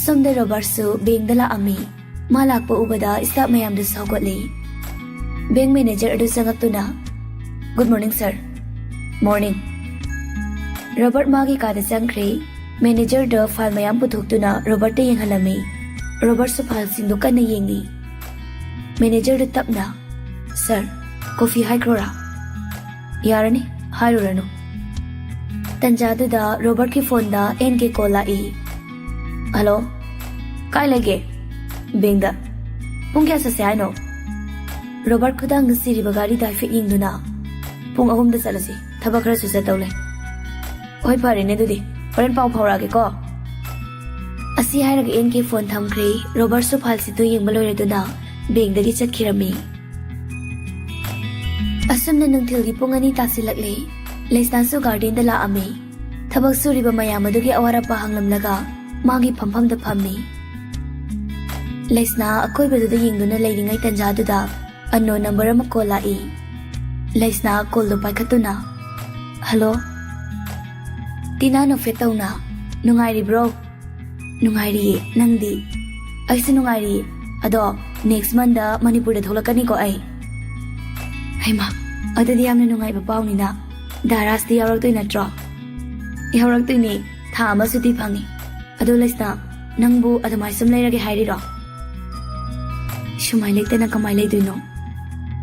ꯁꯣꯝꯗ ꯔꯣꯕꯔꯠꯁꯨ ꯕꯦꯡꯗ ꯂꯥꯛꯑꯝꯃꯤ꯫ ꯃꯥ ꯂꯥꯛꯄ ꯎꯕꯗ ꯁ꯭ꯇꯥꯐ ꯃꯌꯥꯝꯗꯨ ꯁꯧꯒꯠꯂꯤ꯫ ꯕꯦꯡ ꯃꯦꯅꯦꯖꯔ ꯑꯗꯨ ꯆꯪꯉꯛꯇꯨꯅ, "Good morning, sir." "Morning." Robert ꯃꯥꯒꯤ ꯀꯥꯗ ꯆꯪꯈ꯭ꯔꯦ꯫ ꯃꯦꯅꯦꯖꯔꯗ ꯐꯥꯏꯜ ꯃꯌꯥꯝ ꯄꯨꯊꯣꯛꯇꯨꯅ ꯔꯣꯕꯔꯠꯇ ꯌꯦꯡꯍꯜꯂꯝꯃꯤ꯫ ꯔꯣꯕꯔꯠꯁꯨ ꯐꯥꯏꯜꯁꯤꯡꯗꯨ ꯀꯟꯅ ꯌꯦꯡꯏ꯫ ꯃꯦꯅꯦꯖꯔꯗ ꯇꯞꯅ, "Sir, ꯀꯣꯐꯤ ꯍꯥꯏꯈ꯭ꯔꯣꯔꯥ?" "ꯌꯥꯔꯅꯤ, ꯍꯥꯏꯔꯨꯔꯅꯨ꯫" ꯇꯟꯖꯥꯗꯨꯗ ꯔꯣꯕꯔꯠꯀꯤ ꯐꯣꯟꯗ ꯑꯦꯟ ꯀꯦ ꯀꯣꯜ ꯂꯥꯛꯏ꯫ "ꯍꯜꯂꯣ, ꯀꯥꯏ ꯂꯩꯒꯦ?" "ꯕꯦꯡꯗ꯫" "ꯄꯨꯡ ꯀꯌꯥ ꯆꯠꯁꯦ ꯍꯥꯏꯅꯣ?" ꯔꯣꯕꯔꯠ ꯈꯨꯗꯥꯡꯗ ꯁꯤꯔꯤꯕ ꯒꯥꯔꯤꯗ ꯍꯥꯏꯐꯦꯠ ꯌꯦꯡꯗꯨꯅ, "ꯄꯨꯡ ꯑꯍꯨꯝꯗ ꯆꯠꯂꯁꯤ, ꯊꯕꯛ ꯈꯔꯁꯨ ꯆꯠꯇꯧ ꯂꯩ꯫" "ꯍꯣꯏ, ꯐꯔꯦꯅꯦ ꯑꯗꯨꯗꯤ, ꯍꯣꯔꯦꯟ ꯄꯥꯎ ꯐꯥꯎꯔꯛꯑꯒꯦꯀꯣ꯫" ꯑꯁꯤ ꯍꯥꯏꯔꯒ ꯑꯦꯟ ꯀꯦ ꯐꯣꯟ ꯊꯝꯈ꯭ꯔꯦ꯫ ꯔꯣꯕꯔꯠꯁꯨ ꯐꯥꯏꯜꯁꯤꯡꯗꯨ ꯌꯦꯡꯕ ꯂꯣꯏꯔꯗꯨꯅ ꯕꯦꯡꯗꯒꯤ ꯆꯠꯈꯤꯔꯝꯃꯤ꯫ ꯑꯁꯨꯝꯅ ꯅꯨꯡꯊꯤꯜꯒꯤ ꯄꯨꯡ ꯑꯅꯤ ꯇꯥꯁꯤꯜꯂꯛꯂꯦ꯫ ꯂꯩꯁꯅꯥꯁꯨ ꯒꯥꯔꯗꯦꯟꯗ ꯂꯥꯛꯑꯝꯃꯤ꯫ ꯊꯕꯛ ꯁꯨꯔꯤꯕ ꯃꯌꯥꯝ ꯑꯗꯨꯒꯤ ꯑꯋꯥꯠ ꯑꯄꯥ ꯍꯪꯂꯝꯂꯒ ꯃꯥꯒꯤ ꯐꯝꯐꯝꯗ ꯐꯝꯃꯤ꯫ ꯂꯩꯁꯅꯥ ꯑꯀꯣꯏꯕꯗꯨꯗ ꯌꯦꯡꯗꯨꯅ ꯂꯩꯔꯤꯉꯩ ꯇꯟꯖꯥꯗꯨꯗ ꯑꯟꯅꯣꯟ ꯅꯝꯕꯔ ꯑꯃ ꯀꯣꯜ ꯂꯥꯛꯏ꯫ ꯂꯩꯁꯅꯥ ꯀꯣꯜꯗꯨ ꯄꯥꯏꯈꯠꯇꯨꯅ, "ꯍꯜꯂꯣ?" ꯇꯤꯅꯥ ꯅꯣꯛꯐꯦꯠ ꯇꯧꯅ, "ꯅꯨꯡꯉꯥꯏꯔꯤꯕ꯭ꯔꯣ?" "ꯅꯨꯡꯉꯥꯏꯔꯤꯌꯦ, ꯅꯪꯗꯤ?" "ꯑꯩꯁꯨ ꯅꯨꯡꯉꯥꯏꯔꯤꯌꯦ꯫ ꯑꯗꯣ, ꯅꯦꯛꯁ ꯃꯟꯗ ꯃꯅꯤꯄꯨꯔꯗ ꯊꯣꯛꯂꯛꯀꯅꯤꯀꯣ ꯑꯩ꯫" "ꯍꯩꯃꯥ, ꯑꯗꯨꯗꯤ ꯌꯥꯝꯅ ꯅꯨꯡꯉꯥꯏꯕ ꯄꯥꯎꯅꯤꯅ꯫ ꯗꯥ ꯔꯥꯖꯇꯤ ꯌꯥꯎꯔꯛꯇꯣꯏ ꯅꯠꯇ꯭ꯔꯣ?" "ꯌꯥꯎꯔꯛꯇꯣꯏꯅꯦ, ꯊꯥ ꯑꯃ ꯁꯨꯇꯤ ꯐꯪꯉꯤ꯫ ꯑꯗꯣ ꯂꯩꯁꯅꯥ, ꯅꯪꯕꯨ ꯑꯗꯨꯃꯥꯏ ꯁꯨꯝ ꯂꯩꯔꯒꯦ ꯍꯥꯏꯔꯤꯔꯣ?" "ꯁꯨꯃꯥꯏ ꯂꯩꯇꯅ ꯀꯃꯥꯏ ꯂꯩꯗꯣꯏꯅꯣ?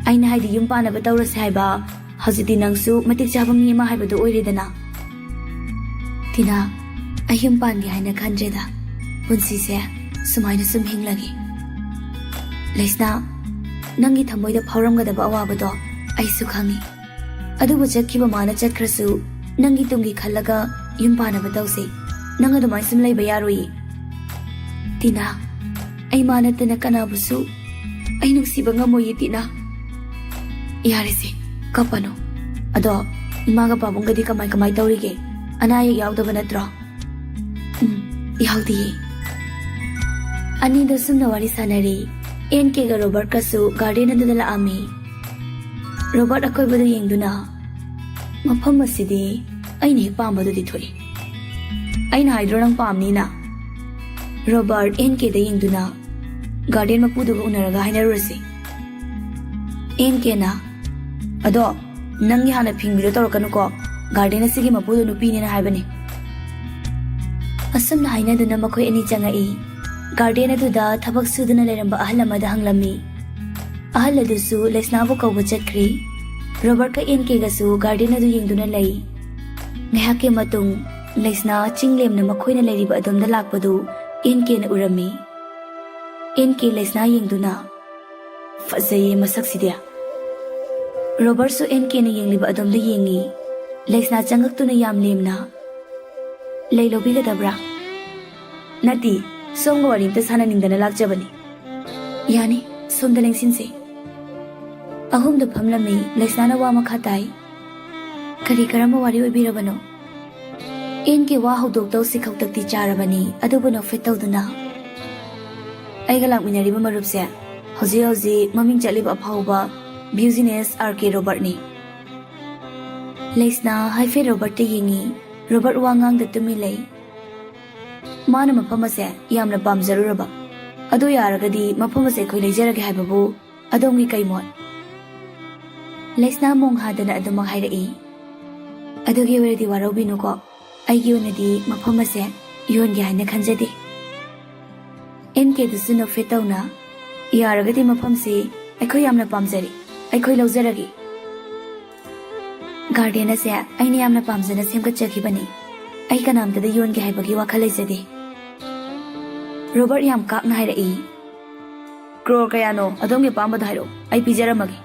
ꯑꯩꯅ ꯍꯥꯏꯗꯤ ꯌꯨꯝ ꯄꯥꯟꯅꯕ ꯇꯧꯔꯁꯦ ꯍꯥꯏꯕ꯫ ꯍꯧꯖꯤꯛꯇꯤ ꯅꯪꯁꯨ ꯃꯇꯤꯛ ꯆꯥꯕ ꯃꯤ ꯑꯃ ꯍꯥꯏꯕꯗꯨ ꯑꯣꯏꯔꯦꯗꯅ꯫" ꯇꯤꯅꯥ, ꯑꯩ ꯌꯨꯝ ꯄꯥꯟꯒꯦ ꯍꯥꯏꯅ ꯈꯟꯗ꯭ꯔꯦꯗ꯫ ꯄꯨꯟꯁꯤꯁꯦ ꯁꯨꯃꯥꯏꯅ ꯁꯨꯝ ꯍꯤꯡꯂꯒꯦ꯫ ꯂꯩꯁꯅꯥ, ꯅꯪꯒꯤ ꯊꯃꯣꯏꯗ ꯐꯥꯎꯔꯝꯒꯗꯕ ꯑꯋꯥꯕꯗꯣ ꯑꯩꯁꯨ ꯈꯪꯉꯤ꯫ ꯑꯗꯨꯕꯨ ꯆꯠꯈꯤꯕ ꯃꯥꯅ ꯆꯠꯈ꯭ꯔꯁꯨ, ꯅꯪꯒꯤ ꯇꯨꯡꯒꯤ ꯈꯜꯂꯒ ꯌꯨꯝ ꯄꯥꯟꯅꯕ ꯇꯧꯁꯦ꯫ ꯅꯪ ꯑꯗꯨꯃꯥꯏꯅ ꯁꯨꯝ ꯂꯩꯕ ꯌꯥꯔꯣꯏꯌꯦ꯫ ꯇꯤꯅꯥ, ꯑꯩ ꯃꯥ ꯅꯠꯇꯅ ꯀꯅꯥꯕꯨꯁꯨ ꯑꯩ ꯅꯨꯡꯁꯤꯕ ꯉꯝꯃꯣꯏꯌꯦ, ꯇꯤꯅꯥ꯫ ꯌꯥꯔꯦꯁꯦ, ꯀꯞꯄꯅꯨ꯫ ꯑꯗꯣ, ꯏꯃꯥꯒ ꯄꯥꯕꯨꯡꯒꯗꯤ ꯀꯃꯥꯏ ꯀꯃꯥꯏ ꯇꯧꯔꯤꯒꯦ? ꯑꯅꯥ ꯑꯌꯦꯛ ꯌꯥꯎꯗꯕ ꯅꯠꯇ꯭ꯔꯣ? ꯎꯝ, ꯌꯥꯎꯗꯤꯌꯦ꯫ ꯑꯅꯤꯗꯣ ꯁꯨꯝꯅ ꯋꯥꯔꯤ ꯁꯥꯟꯅꯔꯤ꯫ ꯑꯦꯟ ꯀꯦꯒ ꯔꯣꯕꯔꯠꯀꯁꯨ ꯒꯥꯔꯗꯦꯟ ꯑꯗꯨꯗ ꯂꯥꯛꯑꯝꯃꯤ꯫ ꯔꯣꯕꯔꯠ ꯑꯀꯣꯏꯕꯗꯨ ꯌꯦꯡꯗꯨꯅ, "ꯃꯐꯝ ꯑꯁꯤꯗꯤ ꯑꯩꯅ ꯍꯦꯛ ꯄꯥꯝꯕꯗꯨꯗꯤ ꯊꯣꯛꯏ꯫ ꯑꯩꯅ ꯍꯥꯏꯗ꯭ꯔꯣ ꯅꯪ ꯄꯥꯝꯅꯤꯅ?" ꯔꯣꯕꯔꯠ ꯑꯦꯟ ꯀꯦꯗ ꯌꯦꯡꯗꯨꯅ, "ꯒꯥꯔꯗꯦꯟ ꯃꯄꯨꯗꯨꯒ ꯎꯅꯔꯒ ꯍꯥꯏꯅꯔꯨꯔꯁꯤ꯫" ꯑꯦꯟ ꯀꯦꯅ, "ꯑꯗꯣ ꯅꯪꯒꯤ ꯍꯥꯟꯅ ꯐꯤꯡꯕꯤꯗꯣ ꯇꯧꯔꯛꯀꯅꯨꯀꯣ, ꯒꯥꯔꯗꯦꯟ ꯑꯁꯤꯒꯤ ꯃꯄꯨꯗꯣ ꯅꯨꯄꯤꯅꯦꯅ ꯍꯥꯏꯕꯅꯤ꯫" ꯑꯁꯨꯝꯅ ꯍꯥꯏꯅꯗꯨꯅ ꯃꯈꯣꯏ ꯑꯅꯤ ꯆꯪꯉꯛꯏ꯫ ꯒꯥꯔꯗꯦꯟ ꯑꯗꯨꯗ ꯊꯕꯛ ꯁꯨꯗꯨꯅ ꯂꯩꯔꯝꯕ ꯑꯍꯜ ꯑꯃꯗ ꯍꯪꯂꯝꯃꯤ꯫ ꯑꯍꯜ ꯑꯗꯨꯁꯨ ꯂꯩꯁꯅꯥꯕꯨ ꯀꯧꯕ ꯆꯠꯈ꯭ꯔꯤ꯫ ꯔꯣꯕꯔꯠꯀ ꯑꯦꯟ ꯀꯦꯒꯁꯨ ꯒꯥꯔꯗꯦꯟ ꯑꯗꯨ ꯌꯦꯡꯗꯨꯅ ꯂꯩ꯫ ꯉꯥꯏꯍꯥꯛꯀꯤ ꯃꯇꯨꯡ ꯂꯩꯁꯅꯥ ꯆꯤꯡ ꯂꯦꯝꯅ ꯃꯈꯣꯏꯅ ꯂꯩꯔꯤꯕ ꯑꯗꯣꯝꯗ ꯂꯥꯛꯄꯗꯨ ꯑꯦꯟ ꯀꯦꯅ ꯎꯔꯝꯃꯤ꯫ ꯑꯦꯟ ꯀꯦ ꯂꯩꯁꯅꯥ ꯌꯦꯡꯗꯨꯅ, "ꯐꯖꯩꯌꯦ ꯃꯁꯛꯁꯤꯗꯤ꯫" ꯔꯣꯕꯔꯠꯁꯨ ꯑꯦꯟ ꯀꯦꯅ ꯌꯦꯡꯂꯤꯕ ꯑꯗꯣꯝꯗ ꯌꯦꯡꯉꯤ꯫ ꯂꯩꯁꯅꯥ ꯆꯪꯉꯛꯇꯨꯅ ꯌꯥꯝ ꯂꯦꯝꯅ, "ꯂꯩ ꯂꯧꯕꯤꯒꯗꯕ꯭ꯔꯥ?" "ꯅꯠꯇꯦ, ꯁꯣꯝꯒ ꯋꯥꯔꯤ ꯑꯝꯇ ꯁꯥꯟꯅꯅꯤꯡꯗꯅ ꯂꯥꯛꯆꯕꯅꯤ꯫" "ꯌꯥꯅꯤ, ꯁꯣꯝꯗ ꯂꯦꯡꯁꯤꯟꯁꯤ꯫" ꯑꯍꯨꯝꯗꯨ ꯐꯝꯂꯝꯃꯤ꯫ ꯂꯩꯁꯅꯥꯅ ꯋꯥ ꯃꯈꯥ ꯇꯥꯏ, "ꯀꯔꯤ ꯀꯔꯝꯕ ꯋꯥꯔꯤ ꯑꯣꯏꯕꯤꯔꯕꯅꯣ?" ꯑꯦꯟ ꯀꯦ ꯋꯥ ꯍꯧꯗꯣꯛꯇꯧꯁꯤ ꯈꯧꯇꯛꯇꯤ ꯆꯥꯔꯕꯅꯤ, ꯑꯗꯨꯕꯨ ꯅꯣꯛꯐꯦꯠ ꯇꯧꯗꯨꯅ, "ꯑꯩꯒ ꯂꯥꯛꯃꯤꯟꯅꯔꯤꯕ ꯃꯔꯨꯞꯁꯦ ꯍꯧꯖꯤꯛ ꯍꯧꯖꯤꯛ ꯃꯃꯤꯡ ꯆꯠꯂꯤꯕ ꯑꯐꯥꯎꯕ ꯕ꯭ꯌꯨꯖꯤꯅꯦꯁ ꯑꯥꯔ ꯀꯦ ꯔꯣꯕꯔꯠꯅꯤ꯫" ꯂꯩꯁꯅꯥ ꯍꯥꯏꯐꯦꯠ ꯔꯣꯕꯔꯠꯇ ꯌꯦꯡꯉꯤ꯫ ꯔꯣꯕꯔꯠ ꯋꯥ ꯉꯥꯡꯗ ꯇꯨꯃꯤꯟ ꯂꯩ꯫ "ꯃꯥꯅ ꯃꯐꯝ ꯑꯁꯦ ꯌꯥꯝꯅ ꯄꯥꯝꯖꯔꯨꯔꯕ꯫ ꯑꯗꯨ ꯌꯥꯔꯒꯗꯤ ꯃꯐꯝ ꯑꯁꯦ ꯑꯩꯈꯣꯏ ꯂꯩꯖꯔꯒꯦ ꯍꯥꯏꯕꯕꯨ ꯑꯗꯣꯝꯒꯤ ꯀꯩ ꯃꯣꯠ?" ꯂꯩꯁꯅꯥ ꯃꯣꯡ ꯍꯥꯗꯅ ꯑꯗꯨꯃꯛ ꯍꯥꯏꯔꯛꯏ꯫ "ꯑꯗꯨꯒꯤ ꯑꯣꯏꯔꯗꯤ ꯋꯥꯔꯧꯕꯤꯅꯨꯀꯣ, ꯑꯩꯒꯤ ꯑꯣꯏꯅꯗꯤ ꯃꯐꯝ ꯑꯁꯦ ꯌꯣꯟꯒꯦ ꯍꯥꯏꯅ ꯈꯟꯖꯗꯦ꯫" ꯑꯦꯟ ꯀꯦꯗꯨꯁꯨ ꯅꯣꯛꯐꯦꯠ ꯇꯧꯅ, "ꯌꯥꯔꯒꯗꯤ ꯃꯐꯝꯁꯤ ꯑꯩꯈꯣꯏ ꯌꯥꯝꯅ ꯄꯥꯝꯖꯔꯤ, ꯑꯩꯈꯣꯏ ꯂꯧꯖꯔꯒꯦ꯫ ꯒꯥꯔꯗꯦꯟ ꯑꯁꯦ ꯑꯩꯅ ꯌꯥꯝꯅ ꯄꯥꯝꯖꯅ ꯁꯦꯝꯒꯠꯆꯈꯤꯕꯅꯤ꯫ ꯑꯩ ꯀꯅꯥꯝꯇꯗ ꯌꯣꯟꯒꯦ ꯍꯥꯏꯕꯒꯤ ꯋꯥꯈꯜ ꯂꯩꯖꯗꯦ꯫ ꯔꯣꯕꯔꯠ ꯌꯥꯝ ꯀꯥꯛꯅ ꯍꯥꯏꯔꯛꯏ꯫ "ꯀ꯭ꯔꯣꯔ ꯀꯌꯥꯅꯣ? ꯑꯗꯣꯝꯒꯤ ꯑꯄꯥꯝꯕꯗꯣ ꯍꯥꯏꯔꯛꯑꯣ, ꯑꯩ ꯄꯤꯖꯔꯝꯃꯒꯦ"꯫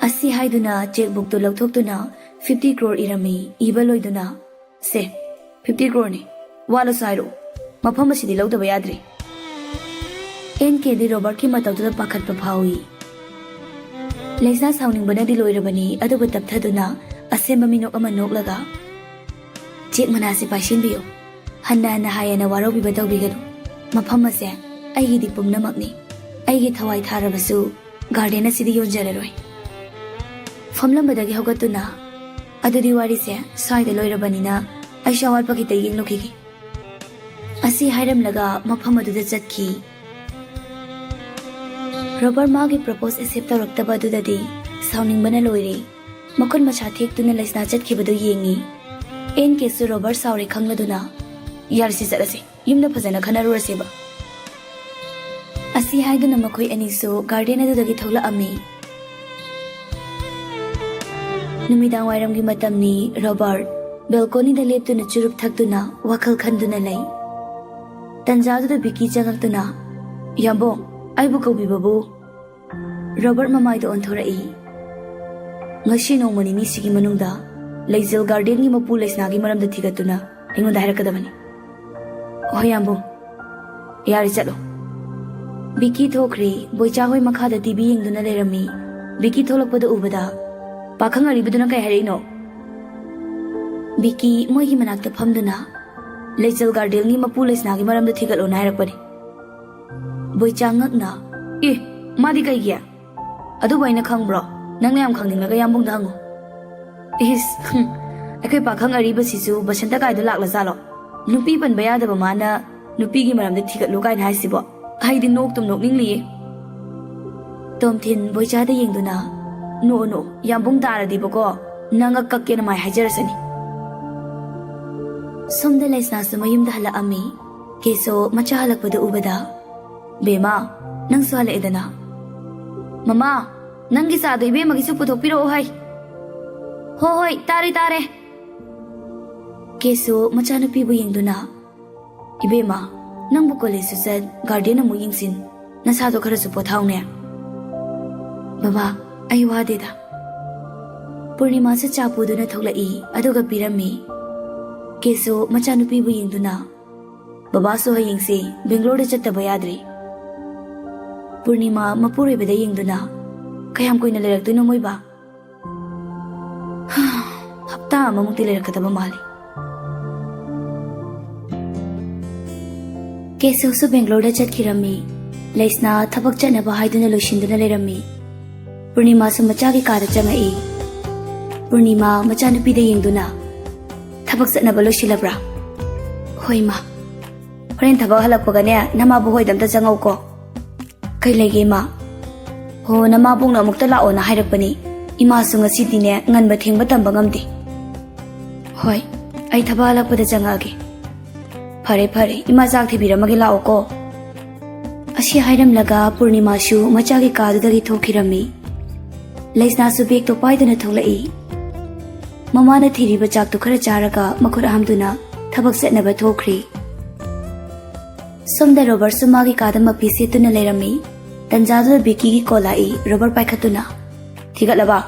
ꯑꯁꯤ ꯍꯥꯏꯗꯨꯅ ꯆꯦꯛꯕꯨꯛꯇꯨ ꯂꯧꯊꯣꯛꯇꯨꯅ ꯐꯤꯐꯇꯤ ꯀ꯭ꯔꯣꯔ ꯏꯔꯝꯃꯤ꯫ ꯏꯕ ꯂꯣꯏꯗꯨꯅ, "ꯁꯦ, ꯐꯤꯐꯇꯤ ꯀ꯭ꯔꯣꯔꯅꯤ, ꯋꯥꯠꯂꯁꯨ ꯍꯥꯏꯔꯛꯑꯣ, ꯃꯐꯝ ꯑꯁꯤꯗꯤ ꯂꯧꯗꯕ ꯌꯥꯗ꯭ꯔꯤ"꯫ ꯑꯦꯟ ꯀꯦꯗꯤ ꯔꯣꯕꯔꯠꯀꯤ ꯃꯇꯧꯗꯨꯗ ꯄꯥꯈꯠꯄ ꯐꯥꯎꯏ꯫ ꯂꯩꯁꯅꯥ ꯁꯥꯎꯅꯤꯡꯕꯅꯗꯤ ꯂꯣꯏꯔꯕꯅꯤ, ꯑꯗꯨꯕꯨ ꯇꯞꯊꯗꯨꯅ ꯑꯁꯦꯝꯕ ꯃꯤꯅꯣꯛ ꯑꯃ ꯅꯣꯛꯂꯒ, "ꯆꯦꯛ ꯃꯅꯥꯁꯤ ꯄꯥꯏꯁꯤꯟꯕꯤꯌꯨ꯫ ꯍꯟꯅ ꯍꯟꯅ ꯍꯥꯏꯌꯦꯅ ꯋꯥꯔꯧꯕꯤꯕ ꯇꯧꯕꯤꯒꯅꯨ꯫ ꯃꯐꯝ ꯑꯁꯦ ꯑꯩꯒꯤꯗꯤ ꯄꯨꯝꯅꯃꯛꯅꯤ꯫ ꯑꯩꯒꯤ ꯊꯋꯥꯏ ꯊꯥꯔꯕꯁꯨ ꯒꯥꯔꯗꯦꯟ ꯑꯁꯤꯗꯤ ꯌꯣꯟꯖꯔꯔꯣꯏ"꯫ ꯐꯝꯂꯝꯕꯗꯒꯤ ꯍꯧꯒꯠꯇꯨꯅ, "ꯑꯗꯨꯗꯤ ꯋꯥꯔꯤꯁꯦ ꯁ꯭ꯋꯥꯏꯗ ꯂꯣꯏꯔꯕꯅꯤꯅ ꯑꯩꯁꯨ ꯑꯋꯥꯠꯄ ꯈꯤꯇ ꯌꯦꯡꯂꯨꯈꯤꯒꯦ"꯫ ꯑꯁꯤ ꯍꯥꯏꯔꯝꯂꯒ ꯃꯐꯝ ꯑꯗꯨꯗ ꯆꯠꯈꯤ꯫ ꯔꯣꯕꯔꯠ ꯃꯥꯒꯤ ꯄ꯭ꯔꯄꯣꯁ ꯑꯦꯛꯁꯦꯞ ꯇꯧꯔꯛꯇꯕ ꯑꯗꯨꯗꯗꯤ ꯁꯥꯎꯅꯤꯡꯕꯅ ꯂꯣꯏꯔꯦ꯫ ꯃꯈꯨꯠ ꯃꯁꯥ ꯊꯦꯛꯇꯨꯅ ꯂꯩꯁꯅꯥ ꯆꯠꯈꯤꯕꯗꯨ ꯌꯦꯡꯉꯤ꯫ ꯑꯦꯟ ꯀꯦꯁꯨ ꯔꯣꯕꯔꯠ ꯁꯥꯎꯔꯦ ꯈꯪꯂꯗꯨꯅ, "ꯌꯥꯔꯦꯁꯦ, ꯆꯠꯂꯁꯤ, ꯌꯨꯝꯗ ꯐꯖꯅ ꯈꯟꯅꯔꯨꯔꯁꯦꯕ"꯫ ꯑꯁꯤ ꯍꯥꯏꯗꯨꯅ ꯃꯈꯣꯏ ꯑꯅꯤꯁꯨ ꯒꯥꯔꯗꯦꯟ ꯑꯗꯨꯗꯒꯤ ꯊꯣꯛꯂꯛꯑꯝꯃꯤ꯫ ꯅꯨꯃꯤꯗꯥꯡ ꯋꯥꯏꯔꯝꯒꯤ ꯃꯇꯝꯅꯤ꯫ ꯔꯣꯕꯔꯠ ꯕꯦꯜꯀꯣꯅꯤꯗ ꯂꯦꯞꯇꯨꯅ ꯆꯨꯔꯨꯞ ꯊꯛꯇꯨꯅ ꯋꯥꯈꯜ ꯈꯟꯗꯨꯅ ꯂꯩ꯫ ꯇꯟꯖꯥꯗꯨꯗ ꯕꯤꯀꯤ ꯆꯪꯉꯛꯇꯨꯅ, "ꯌꯥꯝꯕꯨꯡ, ꯑꯩꯕꯨ ꯀꯧꯕꯤꯕꯕꯨ?" ꯔꯣꯕꯔꯠ ꯃꯃꯥꯏꯗ ꯑꯣꯟꯊꯣꯔꯛꯏ꯫ "ꯉꯁꯤ ꯅꯣꯡꯃ ꯅꯤꯅꯤꯁꯤꯒꯤ ꯃꯅꯨꯡꯗ ꯂꯩꯖꯦꯜ ꯒꯥꯔꯗꯦꯟꯒꯤ ꯃꯄꯨ ꯂꯩꯁꯅꯥꯒꯤ ꯃꯔꯝꯗ ꯊꯤꯒꯠꯇꯨꯅ ꯑꯩꯉꯣꯟꯗ ꯍꯥꯏꯔꯛꯀꯗꯕꯅꯤ"꯫ "ꯍꯣꯏ ꯌꯥꯝꯕꯨꯡ, ꯌꯥꯔꯦ, ꯆꯠꯂꯣ"꯫ ꯕꯤꯀꯤ ꯊꯣꯛꯈ꯭ꯔꯦ꯫ ꯕꯣꯏꯆꯥ ꯍꯣꯏ ꯃꯈꯥꯗ ꯇꯤꯚꯤ ꯌꯦꯡꯗꯨꯅ ꯂꯩꯔꯝꯃꯤ꯫ ꯕꯤꯀꯤ ꯊꯣꯛꯂꯛꯄꯗ ꯎꯕꯗ, "ꯄꯥꯈꯪ ꯑꯔꯤꯕꯗꯨꯅ ꯀꯩ ꯍꯥꯏꯔꯛꯏꯅꯣ?" ꯕꯤꯀꯤ ꯃꯣꯏꯒꯤ ꯃꯅꯥꯛꯇ ꯐꯝꯗꯨꯅ, "ꯂꯩꯖꯦꯜ ꯒꯥꯔꯗꯦꯟꯒꯤ ꯃꯄꯨ ꯂꯩꯁꯅꯥꯒꯤ ꯃꯔꯝꯗ ꯊꯤꯒꯠꯂꯣꯅ ꯍꯥꯏꯔꯛꯄꯅꯤ"꯫ ꯕꯣꯏꯆꯥ ꯉꯛꯅ, "ꯑꯦ, ꯃꯥꯗꯤ ꯀꯩꯒꯤ? ꯑꯗꯨꯕꯨ ꯑꯩꯅ ꯈꯪꯕ꯭ꯔꯣ? ꯅꯪꯅ ꯌꯥꯝ ꯈꯪꯅꯤꯡꯂꯒ ꯌꯥꯝꯕꯨꯡꯗ ꯍꯪꯉꯨ"꯫ ꯏꯁ, ꯍꯨꯝ, ꯑꯩꯈꯣꯏ ꯄꯥꯈꯪ ꯑꯔꯤꯕꯁꯤꯁꯨ ꯕꯁꯟꯇ ꯀꯥꯏꯗ ꯂꯥꯛꯂꯖꯥꯠꯂꯣ? ꯅꯨꯄꯤ ꯄꯟꯕ ꯌꯥꯗꯕ ꯃꯥꯅ ꯅꯨꯄꯤꯒꯤ ꯃꯔꯝꯗ ꯊꯤꯒꯠꯂꯨ ꯀꯥꯏꯅ ꯍꯥꯏꯁꯤꯕꯣ? ꯑꯩꯗꯤ ꯅꯣꯛꯇꯨꯝ ꯅꯣꯛꯅꯤꯡꯂꯤꯌꯦ꯫ ꯇꯣꯝꯊꯤꯟ ꯕꯣꯏꯆꯥꯗ ꯌꯦꯡꯗꯨꯅ, "ꯅꯣꯛꯑꯣ, ꯅꯣꯛꯑꯣ, ꯌꯥꯝꯕꯨꯡ ꯇꯥꯔꯗꯤꯕꯀꯣ, ꯅꯪ ꯉꯛ ꯀꯛꯀꯦꯅ ꯃꯥꯏ ꯍꯥꯏꯖꯔꯁꯅꯤ"꯫ ꯁꯣꯝꯗ ꯂꯩꯁꯅꯥꯁꯨ ꯃꯌꯨꯝꯗ ꯍꯜꯂꯛꯑꯝꯃꯤ꯫ ꯀꯦꯁꯣ ꯃꯆꯥ ꯍꯜꯂꯛꯄꯗꯨ ꯎꯕꯗ, "ꯕꯦꯝꯃ, ꯅꯪꯁꯨ ꯍꯜꯂꯛꯑꯦꯗꯅ꯫ ꯃꯃꯥ, ꯅꯪꯒꯤ ꯆꯥꯗꯣ ꯏꯕꯦꯝꯃꯒꯤꯁꯨ ꯄꯨꯊꯣꯛꯄꯤꯔꯛꯑꯣ ꯍꯥꯏ"꯫ "ꯍꯣ ꯍꯣꯏ, ꯇꯥꯔꯦ, ꯇꯥꯔꯦ"꯫ ꯀꯦꯁꯣ ꯃꯆꯥꯅꯨꯄꯤꯕꯨ ꯌꯦꯡꯗꯨꯅ, "ꯏꯕꯦꯝꯃ, ꯅꯪꯕꯨ ꯀꯣꯂꯦꯖꯁꯨ ꯆꯠ, ꯒꯥꯔꯗꯦꯟ ꯑꯃꯨꯛ ꯌꯦꯡꯁꯤꯟ, ꯅꯁꯥꯗꯣ ꯈꯔꯁꯨ ꯄꯣꯊꯥꯎꯅꯦ꯫" "ꯕꯕꯥ, ꯑꯩ ꯋꯥꯗꯦꯗ꯫" ꯄꯨꯔꯅꯤꯃꯥꯁꯨ ꯆꯥ ꯄꯨꯗꯨꯅ ꯊꯣꯛꯂꯛꯏ, ꯑꯗꯨꯒ ꯄꯤꯔꯝꯃꯤ꯫ ꯀꯦꯁꯣ ꯃꯆꯥꯅꯨꯄꯤꯕꯨ ꯌꯦꯡꯗꯨꯅ, "ꯕꯕꯥꯁꯨ ꯍꯌꯦꯡꯁꯦ ꯕꯦꯡꯒ꯭ꯂꯣꯔꯗ ꯆꯠꯇꯕ ꯌꯥꯗ꯭ꯔꯤ꯫" ꯄꯨꯔꯅꯤꯃꯥ ꯃꯄꯨꯔꯣꯏꯕꯗ ꯌꯦꯡꯗꯨꯅ, "ꯀꯌꯥꯝ ꯀꯨꯏꯅ ꯂꯩꯔꯛꯇꯣꯏꯅꯣ ꯃꯣꯏꯕꯥ?" "ꯍꯞꯇꯥ ꯑꯃꯃꯨꯛꯇꯤ ꯂꯩꯔꯛꯀꯗꯕ ꯃꯥꯜꯂꯤ꯫" ꯀꯦꯁꯣꯁꯨ ꯕꯦꯡꯒ꯭ꯂꯣꯔꯗ ꯆꯠꯈꯤꯔꯝꯃꯤ꯫ ꯂꯩꯁꯅꯥ ꯊꯕꯛ ꯆꯠꯅꯕ ꯍꯥꯏꯗꯨꯅ ꯂꯣꯏꯁꯤꯟꯗꯨꯅ ꯂꯩꯔꯝꯃꯤ꯫ ꯄꯨꯔꯅꯤꯃꯥꯁꯨ ꯃꯆꯥꯒꯤ ꯀꯥꯗ ꯆꯪꯉꯛꯏ꯫ ꯄꯨꯔꯅꯤꯃꯥ ꯃꯆꯥꯅꯨꯄꯤꯗ ꯌꯦꯡꯗꯨꯅ, "ꯊꯕꯛ ꯆꯠꯅꯕ ꯂꯣꯏꯁꯤꯜꯂꯕ꯭ꯔꯥ?" "ꯍꯣꯏ, ꯏꯃꯥ꯫ ꯍꯣꯔꯦꯟ ꯊꯕꯛ ꯍꯜꯂꯛꯄꯒꯅꯦ, ꯅꯃꯥꯕꯨ ꯍꯣꯏꯗ ꯑꯝꯇ ꯆꯪꯉꯧꯀꯣ꯫" "ꯀꯩ ꯂꯩꯒꯦ, ꯏꯃꯥ?" "ꯍꯣ, ꯅꯃꯥꯕꯣꯛꯅ ꯑꯃꯨꯛꯇ ꯂꯥꯛꯑꯣꯅ ꯍꯥꯏꯔꯛꯄꯅꯤ꯫ ꯏꯃꯥꯁꯨ ꯉꯁꯤꯗꯤꯅꯦ, ꯉꯟꯕ ꯊꯦꯡꯕ ꯇꯝꯕ ꯉꯝꯗꯦ꯫" "ꯍꯣꯏ, ꯑꯩ ꯊꯕꯛ ꯍꯜꯂꯛꯄꯗ ꯆꯪꯉꯛꯑꯒꯦ꯫" "ꯐꯔꯦ, ꯐꯔꯦ, ꯏꯃꯥ ꯆꯥꯛ ꯊꯤꯕꯤꯔꯝꯃꯒꯦ, ꯂꯥꯛꯑꯣꯀꯣ꯫" ꯑꯁꯤ ꯍꯥꯏꯔꯝꯂꯒ ꯄꯨꯔꯅꯤꯃꯥꯁꯨ ꯃꯆꯥꯒꯤ ꯀꯥꯗꯨꯗꯒꯤ ꯊꯣꯛꯈꯤꯔꯝꯃꯤ꯫ ꯂꯩꯁꯅꯥꯁꯨ ꯕꯦꯒꯇꯣ ꯄꯥꯏꯗꯨꯅ ꯊꯣꯛꯂꯛꯏ꯫ ꯃꯃꯥꯅ ꯊꯤꯔꯤꯕ ꯆꯥꯛꯇꯨ ꯈꯔ ꯆꯥꯔꯒ ꯃꯈꯨꯠ ꯍꯥꯝꯗꯨꯅ ꯊꯕꯛ ꯆꯠꯅꯕ ꯊꯣꯛꯈ꯭ꯔꯤ꯫ ꯁꯣꯝꯗ ꯔꯣꯕꯔꯠꯁꯨ ꯃꯥꯒꯤ ꯀꯥꯗ ꯃꯄꯤ ꯁꯦꯠꯇꯨꯅ ꯂꯩꯔꯝꯃꯤ꯫ ꯇꯟꯖꯥꯗꯨꯗ ꯕꯤꯀꯤꯒꯤ ꯀꯣꯜ ꯂꯥꯛꯏ꯫ ꯔꯣꯕꯔꯠ ꯄꯥꯏꯈꯠꯇꯨꯅ, "ꯊꯤꯒꯠꯂꯕ?"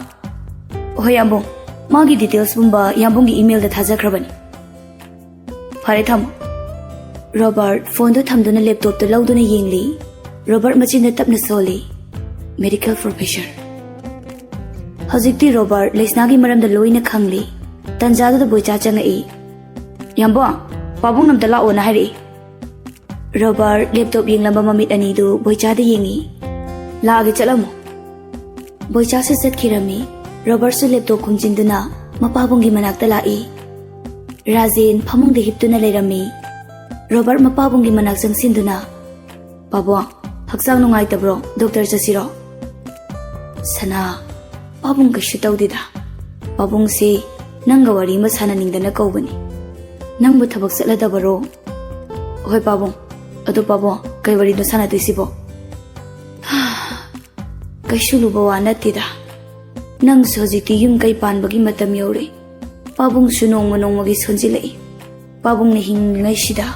"ꯍꯣꯏ, ꯌꯥꯝꯕꯨꯡ꯫ ꯃꯥꯒꯤ ꯗꯤꯇꯦꯜꯁ ꯄꯨꯝꯕ ꯌꯥꯝꯕꯨꯡꯒꯤ ꯏꯃꯦꯜꯗ ꯊꯥꯖꯈ꯭ꯔꯕꯅꯤ꯫" "ꯐꯔꯦ, ꯊꯝꯃꯣ꯫" ꯔꯣꯕꯔꯠ ꯐꯣꯟꯗꯨ ꯊꯝꯗꯨꯅ ꯂꯦꯞꯇꯣꯞꯇꯨ ꯂꯧꯗꯨꯅ ꯌꯦꯡꯂꯤ꯫ ꯔꯣꯕꯔꯠ ꯃꯆꯤꯟꯗ ꯇꯞꯅ ꯁꯣꯜꯂꯤ, "ꯃꯦꯗꯤꯀꯦꯜ ꯄ꯭ꯔꯣꯐꯦꯁꯔ꯫" ꯍꯧꯖꯤꯛꯇꯤ ꯔꯣꯕꯔꯠ ꯂꯩꯁꯅꯥꯒꯤ ꯃꯔꯝꯗ ꯂꯣꯏꯅ ꯈꯪꯂꯤ꯫ ꯇꯟꯖꯥꯗꯨꯗ ꯕꯣꯏꯆꯥ ꯆꯪꯉꯛꯏ꯫ "ꯌꯥꯝꯕꯨꯡ, ꯄꯥꯕꯨꯡ ꯑꯝꯇ ꯂꯥꯛꯑꯣꯅ ꯍꯥꯏꯔꯛꯏ꯫" ꯔꯣꯕꯔꯠ ꯂꯦꯞꯇꯣꯞ ꯌꯦꯡꯂꯝꯕ ꯃꯃꯤꯠ ꯑꯅꯤꯗꯨ ꯕꯣꯏꯆꯥꯗ ꯌꯦꯡꯉꯤ꯫ "ꯂꯥꯛꯑꯒꯦ, ꯆꯠꯂꯝꯃꯣ꯫" ꯕꯣꯏꯆꯥꯁꯨ ꯆꯠꯈꯤꯔꯝꯃꯤ꯫ ꯔꯣꯕꯔꯠꯁꯨ ꯂꯦꯞꯇꯣꯞ ꯈꯨꯝꯖꯤꯟꯗꯨꯅ ꯃꯄꯥꯕꯨꯡꯒꯤ ꯃꯅꯥꯛꯇ ꯂꯥꯛꯏ꯫ ꯔꯥꯖꯦꯟ ꯐꯃꯨꯡꯗ ꯍꯤꯞꯇꯨꯅ ꯂꯩꯔꯝꯃꯤ꯫ ꯔꯣꯕꯔꯠ ꯃꯄꯥꯕꯨꯡꯒꯤ ꯃꯅꯥꯛ ꯆꯪꯁꯤꯟꯗꯨꯅ, "ꯄꯥꯕꯨꯡ, ꯍꯛꯆꯥꯡ ꯅꯨꯡꯉꯥꯏꯇꯕ꯭ꯔꯣ? ꯗꯣꯛꯇꯔ ꯆꯠꯁꯤꯔꯣ?" "ꯁꯅꯥ, ꯄꯥꯕꯨꯡ ꯀꯩꯁꯨ ꯇꯧꯗꯦꯗ꯫ ꯄꯥꯕꯨꯡꯁꯤ ꯅꯪꯒ ꯋꯥꯔꯤ ꯑꯃ ꯁꯥꯟꯅꯅꯤꯡꯗꯅ ꯀꯧꯕꯅꯤ꯫ ꯅꯪꯕꯨ ꯊꯕꯛ ꯆꯠꯂꯗꯕꯔꯣ?" "ꯍꯣꯏ ꯄꯥꯕꯨꯡ꯫ ꯑꯗꯣ ꯄꯥꯕꯨꯡ, ꯀꯩ ꯋꯥꯔꯤꯅꯣ ꯁꯥꯟꯅꯗꯣꯏꯁꯤꯕꯣ?" "ꯀꯩꯁꯨ ꯂꯨꯕ ꯋꯥ ꯅꯠꯇꯦꯗ꯫ ꯅꯪꯁꯨ ꯍꯧꯖꯤꯛꯇꯤ ꯌꯨꯝ ꯀꯩ ꯄꯥꯟꯕꯒꯤ ꯃꯇꯝ ꯌꯧꯔꯦ꯫ ꯄꯥꯕꯨꯡꯁꯨ ꯅꯣꯡꯃ ꯅꯣꯡꯃꯒꯤ ꯁꯣꯟꯖꯤꯜꯂꯛꯏ꯫ ꯄꯥꯕꯨꯡꯅ ꯍꯤꯡꯂꯤꯉꯩꯁꯤꯗ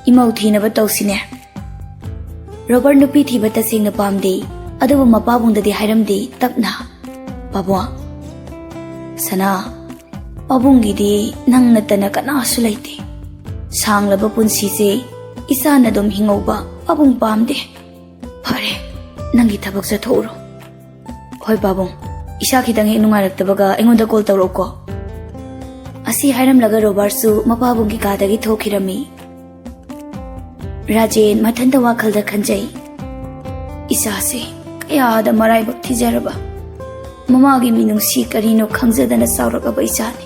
ꯏꯃꯧ ꯊꯤꯅꯕ ꯇꯧꯁꯤꯅꯦ꯫ ꯔꯣꯕꯔꯠ ꯅꯨꯄꯤ ꯊꯤꯕ ꯇꯁꯦꯡꯅ ꯄꯥꯝꯗꯦ, ꯑꯗꯨꯕꯨ ꯃꯄꯥꯕꯨꯡꯗꯗꯤ ꯍꯥꯏꯔꯝꯗꯦ, ꯇꯞꯅ꯫ "ꯄꯥꯕꯨꯡ, ꯁꯅꯥ, ꯄꯥꯕꯨꯡꯒꯤꯗꯤ ꯅꯪ ꯅꯠꯇꯅ ꯀꯅꯥꯁꯨ ꯂꯩꯇꯦ꯫ ꯁꯥꯡꯂꯕ ꯄꯨꯟꯁꯤꯁꯦ ꯏꯆꯥꯅ ꯑꯗꯨꯝ ꯍꯤꯡꯍꯧꯕ ꯄꯥꯕꯨꯡ ꯄꯥꯝꯗꯦ꯫ ꯐꯔꯦ, ꯅꯪꯒꯤ ꯊꯕꯛ ꯆꯠꯊꯣꯛꯎꯔꯣ꯫ ꯍꯣꯏ ꯄꯥꯕꯨꯡ, ꯏꯁꯥ ꯈꯤꯇꯪ ꯍꯦꯛ ꯅꯨꯡꯉꯥꯏꯔꯛꯇꯕꯒ ꯑꯩꯉꯣꯟꯗ ꯀꯣꯜ ꯇꯧꯔꯛꯎꯀꯣ"꯫ ꯑꯁꯤ ꯍꯥꯏꯔꯝꯂꯒ ꯔꯣꯕꯥꯔꯠꯁꯨ ꯃꯄꯥꯕꯨꯡꯒꯤ ꯀꯥꯗꯒꯤ ꯊꯣꯛꯈꯤꯔꯝꯃꯤ꯫ ꯔꯥꯖꯦꯟ ꯃꯊꯟꯇ ꯋꯥꯈꯜꯗ ꯈꯟꯖꯩ, "ꯏꯆꯥꯁꯦ ꯀꯌꯥꯗ ꯃꯔꯥꯏꯕꯛ ꯊꯤꯖꯔꯕ, ꯃꯃꯥꯒꯤ ꯃꯤꯅꯨꯡꯁꯤ ꯀꯔꯤꯅꯣ ꯈꯪꯖꯗꯅ ꯆꯥꯎꯔꯛꯂꯕ ꯏꯆꯥꯅꯤ꯫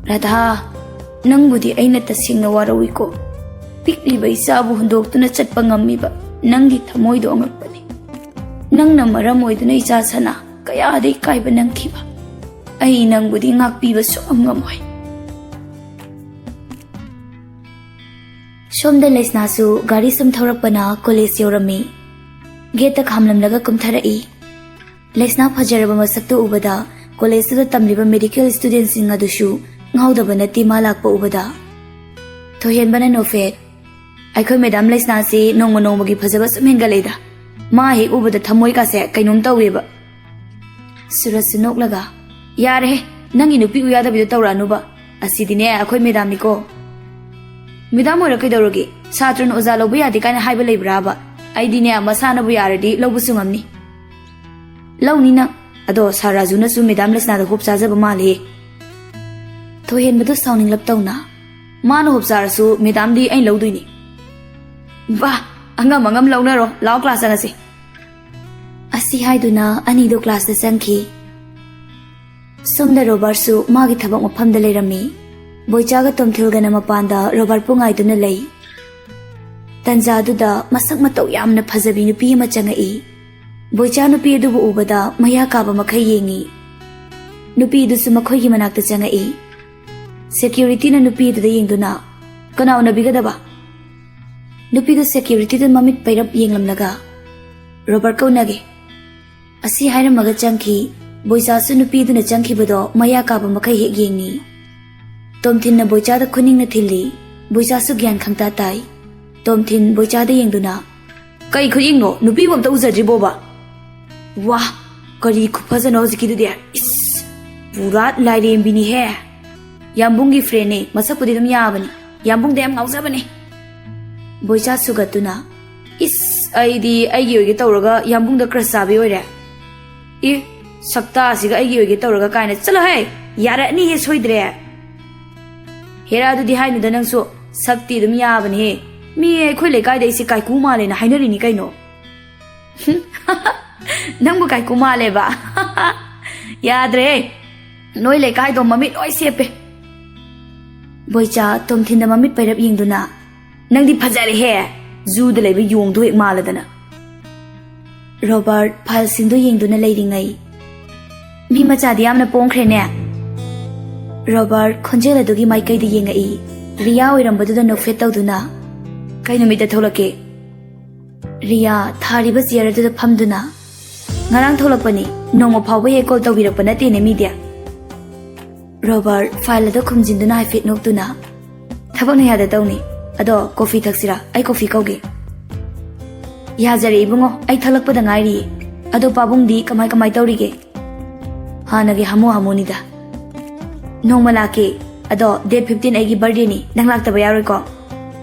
ꯔꯥꯙꯥ, ꯅꯪꯕꯨꯗꯤ ꯑꯩꯅ ꯇꯁꯦꯡꯅ ꯋꯥꯔꯧꯏꯀꯣ꯫ ꯄꯤꯛꯂꯤꯕ ꯏꯆꯥꯕꯨ ꯍꯨꯟꯗꯣꯛꯇꯨꯅ ꯆꯠꯄ ꯉꯝꯃꯤꯕ ꯅꯪꯒꯤ ꯊꯃꯣꯏꯗꯣ ꯑꯉꯛꯄꯅꯤ꯫ ꯅꯪꯅ ꯃꯔꯝ ꯑꯣꯏꯗꯨꯅ ꯏꯆꯥ ꯁꯅꯥ ꯀꯌꯥꯗ ꯏꯀꯥꯏꯕ ꯅꯪꯈꯤꯕ꯫ ꯑꯩ ꯅꯪꯕꯨꯗꯤ ꯉꯥꯛꯄꯤꯕ ꯁꯨꯡꯉꯝ ꯉꯝꯃꯣꯏ"꯫ ꯁꯣꯝꯗ ꯂꯩꯁꯅꯥꯁꯨ ꯒꯥꯔꯤ ꯁꯨꯝ ꯊꯧꯔꯛꯄꯅ ꯀꯣꯂꯦꯖ ꯌꯧꯔꯝꯃꯤ꯫ ꯒꯦꯠꯇ ꯈꯥꯝꯂꯝꯂꯒ ꯀꯨꯝꯊꯔꯛꯏ꯫ ꯂꯩꯁꯅꯥ ꯐꯖꯔꯕ ꯃꯁꯛꯇꯨ ꯎꯕꯗ ꯀꯣꯂꯦꯖꯇꯨꯗ ꯇꯝꯂꯤꯕ ꯃꯦꯗꯤꯀꯦꯜ ꯁ꯭ꯇꯨꯗꯦꯟꯠꯁꯤꯡ ꯑꯗꯨꯁꯨ ꯉꯥꯎꯗꯕ ꯅꯠꯇꯦ ꯃꯥ ꯂꯥꯛꯄ ꯎꯕꯗ꯫ ꯊꯣꯏꯍꯦꯟꯕꯅ ꯅꯣꯛꯐꯦꯠ, "ꯑꯩꯈꯣꯏ ꯃꯦꯗꯥꯝ ꯂꯩꯁꯅꯥꯁꯤ ꯅꯣꯡꯃ ꯅꯣꯡꯃꯒꯤ ꯐꯖꯕ ꯁꯨꯝ ꯍꯦꯟꯒꯠꯂꯛꯏꯗ꯫ ꯃꯥ ꯍꯦꯛ ꯎꯕꯗ ꯊꯃꯣꯏꯒꯥꯁꯦ ꯀꯩꯅꯣꯝ ꯇꯧꯋꯦꯕ"꯫ ꯁꯨꯔꯖꯁꯨ ꯅꯣꯛꯂꯒ, "ꯌꯥꯔꯦꯍꯦ, ꯅꯪꯒꯤ ꯅꯨꯄꯤ ꯎ ꯌꯥꯗꯕꯤꯗꯣ ꯇꯧꯔꯛꯑꯅꯨꯕ꯫ ꯑꯁꯤꯗꯤꯅꯦ ꯑꯩꯈꯣꯏ ꯃꯦꯗꯥꯝꯅꯤꯀꯣ"꯫ "ꯃꯦꯗꯥꯝ ꯑꯣꯏꯔ ꯀꯩꯗꯧꯔꯒꯦ? ꯁꯥꯇ꯭ꯔꯅ ꯑꯣꯖꯥ ꯂꯧꯕ ꯌꯥꯗꯦ ꯀꯥꯏꯅ ꯍꯥꯏꯕ ꯂꯩꯕ꯭ꯔꯥꯕ? ꯑꯩꯗꯤꯅꯦ ꯃꯁꯥꯅꯕꯨ ꯌꯥꯔꯗꯤ ꯂꯧꯕꯁꯨ ꯉꯝꯅꯤ"꯫ "ꯂꯧꯅꯤ ꯅꯪ꯫ ꯑꯗꯣ ꯁꯥꯔ ꯔꯥꯖꯨꯅꯁꯨ ꯃꯦꯗꯥꯝ ꯂꯩꯁꯅꯥꯗ ꯍꯣꯞ ꯆꯥꯖꯕ ꯃꯥꯜꯂꯦ"꯫ ꯊꯣꯏꯍꯦꯟꯕꯗꯣ ꯁꯥꯎꯅꯤꯡꯂꯞ ꯇꯧꯅ, "ꯃꯥꯅ ꯍꯣꯞ ꯆꯥꯔꯁꯨ ꯃꯦꯗꯥꯝꯗꯤ ꯑꯩꯅ ꯂꯧꯗꯣꯏꯅꯤ"꯫ "ꯕꯥ, ꯑꯉꯝ ꯑꯉꯝ ꯂꯧꯅꯔꯣ, ꯂꯥꯛꯑꯣ ꯀ꯭ꯂꯥꯁ ꯆꯪꯉꯁꯤ"꯫ ꯑꯁꯤ ꯍꯥꯏꯗꯨꯅ ꯑꯅꯤꯗꯣ ꯀ꯭ꯂꯥꯁꯇ ꯆꯪꯈꯤ꯫ ꯁꯣꯝꯗ ꯔꯣꯕꯥꯔꯠꯁꯨ ꯃꯥꯒꯤ ꯊꯕꯛ ꯃꯐꯝꯗ ꯂꯩꯔꯝꯃꯤ꯫ ꯕꯣꯏꯆꯥꯒ ꯇꯣꯝꯊꯤꯜꯒꯅ ꯃꯄꯥꯟꯗ ꯔꯣꯕꯥꯔꯠꯄꯨ ꯉꯥꯏꯗꯨꯅ ꯂꯩ꯫ ꯇꯟꯖꯥꯗꯨꯗ ꯃꯁꯛ ꯃꯇꯧ ꯌꯥꯝꯅ ꯐꯖꯕꯤ ꯅꯨꯄꯤ ꯑꯃ ꯆꯪꯉꯛꯏ꯫ ꯕꯣꯏꯆꯥ ꯅꯨꯄꯤ ꯑꯗꯨꯕꯨ ꯎꯕꯗ ꯃꯌꯥ ꯀꯥꯕ ꯃꯈꯩ ꯌꯦꯡꯉꯤ꯫ ꯅꯨꯄꯤ ꯑꯗꯨꯁꯨ ꯃꯈꯣꯏꯒꯤ ꯃꯅꯥꯛꯇ ꯆꯪꯉꯛꯏ꯫ ꯁꯦꯀ꯭ꯌꯨꯔꯤꯇꯤꯅ ꯅꯨꯄꯤ ꯑꯗꯨꯗ ꯌꯦꯡꯗꯨꯅ, "ꯀꯅꯥ ꯎꯅꯕꯤꯒꯗꯕ?" ꯅꯨꯄꯤꯗꯨ ꯁꯦꯀ꯭ꯌꯨꯔꯤꯇꯤꯗ ꯃꯃꯤꯠ ꯄꯩꯔꯞ ꯌꯦꯡꯂꯝꯂꯒ, "ꯔꯣꯕꯥꯔꯠꯀ ꯎꯅꯒꯦ"꯫ ꯑꯁꯤ ꯍꯥꯏꯔꯝꯃꯒ ꯆꯪꯈꯤ꯫ ꯕꯣꯏꯆꯥꯁꯨ ꯅꯨꯄꯤꯗꯨꯅ ꯆꯪꯈꯤꯕꯗꯣ ꯃꯌꯥ ꯀꯥꯕ ꯃꯈꯩ ꯍꯦꯛ ꯌꯦꯡꯉꯤ꯫ ꯇꯣꯝꯊꯤꯟꯅ ꯕꯣꯏꯆꯥꯗ ꯈꯨꯅꯤꯡꯅ ꯊꯤꯜꯂꯤ꯫ ꯕꯣꯏꯆꯥꯁꯨ ꯒ꯭ꯌꯥꯟ ꯈꯪꯇꯥ ꯇꯥꯏ꯫ ꯇꯣꯝꯊꯤꯟ ꯕꯣꯏꯆꯥꯗ ꯌꯦꯡꯗꯨꯅ, "ꯀꯩ ꯈꯨꯌꯦꯡꯅꯣ? ꯅꯨꯄꯤꯕꯨ ꯑꯝꯇ ꯎꯖꯗ꯭ꯔꯤꯕꯣꯕ?" "ꯋꯥ, ꯀꯔꯤ ꯈꯨꯐꯖꯅꯣ ꯍꯧꯖꯤꯛꯀꯤꯗꯨꯗꯤ! ꯏꯁ, ꯄꯨꯔꯥ ꯂꯥꯏꯔꯦꯝꯕꯤꯅꯤꯍꯦ! ꯌꯥꯝꯕꯨꯡꯒꯤ ꯐ꯭ꯔꯦꯟꯅꯦ, ꯃꯁꯛꯄꯨꯗꯤ ꯑꯗꯨꯝ ꯌꯥꯕꯅꯤ꯫ ꯌꯥꯝꯕꯨꯡꯗ ꯌꯥꯝ ꯉꯥꯎꯖꯕꯅꯦ꯫" ꯕꯣꯏꯆꯥ ꯁꯨꯒꯠꯇꯨꯅ, "ꯏꯁ, ꯑꯩꯗꯤ ꯑꯩꯒꯤ ꯑꯣꯏꯒꯦ ꯇꯧꯔꯒ ꯌꯥꯝꯕꯨꯡꯗ ꯀ꯭ꯔꯁ ꯆꯥꯕꯤ ꯑꯣꯏꯔꯦ꯫ ꯏ, ꯁꯛꯇꯥꯁꯤꯒ ꯑꯩꯒꯤ ꯑꯣꯏꯒꯦ ꯇꯧꯔꯒ ꯀꯥꯏꯅ꯫ ꯆꯠꯂꯣꯍꯦ, ꯌꯥꯔꯛꯑꯅꯤꯍꯦ ꯁꯣꯏꯗ꯭ꯔꯦ꯫ ꯍꯦꯔꯥ, ꯑꯗꯨꯗꯤ ꯍꯥꯏꯅꯨꯗ ꯅꯪꯁꯨ, ꯁꯛꯇꯤ ꯑꯗꯨꯝ ꯌꯥꯕꯅꯦꯍꯦ꯫ ꯃꯤ ꯑꯩꯈꯣꯏ ꯂꯩꯀꯥꯏꯗ ꯑꯩꯁꯦ ꯀꯥꯏꯀꯨ ꯃꯥꯜꯂꯦꯅ ꯍꯥꯏꯅꯔꯤꯅꯤ ꯀꯩꯅꯣ꯫" "ꯅꯪꯕꯨ ꯀꯥꯏꯀꯨ ꯃꯥꯜꯂꯦꯕ?" "ꯌꯥꯗ꯭ꯔꯦꯍꯦ, ꯅꯣꯏ ꯂꯩꯀꯥꯏꯗꯣ ꯃꯃꯤꯠ ꯂꯣꯏ ꯁꯦꯞꯄꯦ꯫" ꯕꯣꯏꯆꯥ ꯇꯣꯝꯊꯤꯟꯗ ꯃꯃꯤꯠ ꯄꯩꯔꯞ ꯌꯦꯡꯗꯨꯅ, "ꯅꯪꯗꯤ ꯐꯖꯔꯦꯍꯦ, ꯖꯨꯗ ꯂꯩꯕ ꯌꯣꯡꯗꯣ ꯍꯦꯛ ꯃꯥꯜꯂꯗꯅ꯫" ꯔꯣꯕꯥꯔꯠ ꯐꯥꯏꯜꯁꯤꯡꯗꯨ ꯌꯦꯡꯗꯨꯅ ꯂꯩꯔꯤꯉꯩ, "ꯃꯤ ꯃꯆꯥꯗꯤ ꯌꯥꯝꯅ ꯄꯣꯡꯈ꯭ꯔꯦꯅꯦ꯫" ꯔꯣꯕꯥꯔꯠ ꯈꯣꯟꯖꯦꯜ ꯑꯗꯨꯒꯤ ꯃꯥꯏꯀꯩꯗ ꯌꯦꯡꯉꯛꯏ꯫ ꯔꯤꯌꯥ ꯑꯣꯏꯔꯝꯕꯗꯨꯗ ꯅꯣꯛꯐꯦꯠ ꯇꯧꯗꯨꯅ, "ꯀꯩ ꯅꯨꯃꯤꯠꯇ ꯊꯣꯛꯂꯛꯀꯦ?" ꯔꯤꯌꯥ ꯊꯥꯔꯤꯕ ꯆꯤꯌꯔ ꯑꯗꯨꯗ ꯐꯝꯗꯨꯅ, "ꯉꯔꯥꯡ ꯊꯣꯛꯂꯛꯄꯅꯤ, ꯅꯣꯡꯃ ꯐꯥꯎꯕ ꯍꯦꯛ ꯀꯣꯜ ꯇꯧꯕꯤꯔꯛꯄ ꯅꯠꯇꯦꯅꯦ ꯃꯤꯗꯤ꯫" ꯔꯣꯕꯥꯔꯠ ꯐꯥꯏꯜ ꯑꯗꯨ ꯈꯨꯝꯖꯤꯟꯗꯨꯅ ꯍꯥꯏꯐꯦꯠ ꯅꯣꯛꯇꯨꯅ, "ꯊꯕꯛꯅ ꯌꯥꯗ ꯇꯧꯅꯤ꯫ ꯑꯗꯣ ꯀꯣꯐꯤ ꯊꯛꯁꯤꯔꯥ? ꯑꯩ ꯀꯣꯐꯤ ꯀꯧꯒꯦ꯫" "ꯌꯥꯖꯔꯦ ꯏꯕꯨꯡꯉꯣ, ꯑꯩ ꯊꯛꯂꯛꯄꯗ ꯉꯥꯏꯔꯤꯌꯦ꯫ ꯑꯗꯣ ꯄꯥꯕꯨꯡꯗꯤ ꯀꯃꯥꯏ ꯀꯃꯥꯏ ꯇꯧꯔꯤꯒꯦ?" "ꯍꯥꯟꯅꯒꯤ ꯍꯥꯃꯨ ꯍꯥꯃꯨꯅꯤꯗ꯫" "ꯅꯣꯡꯃ ꯂꯥꯛꯀꯦ꯫ ꯑꯗꯣ ꯗꯦꯠ ꯐꯤꯐꯇꯤꯟ ꯑꯩꯒꯤ ꯕꯥꯔꯗꯦꯅꯤ, ꯅꯪ ꯂꯥꯛꯇꯕ ꯌꯥꯔꯣꯏꯀꯣ?"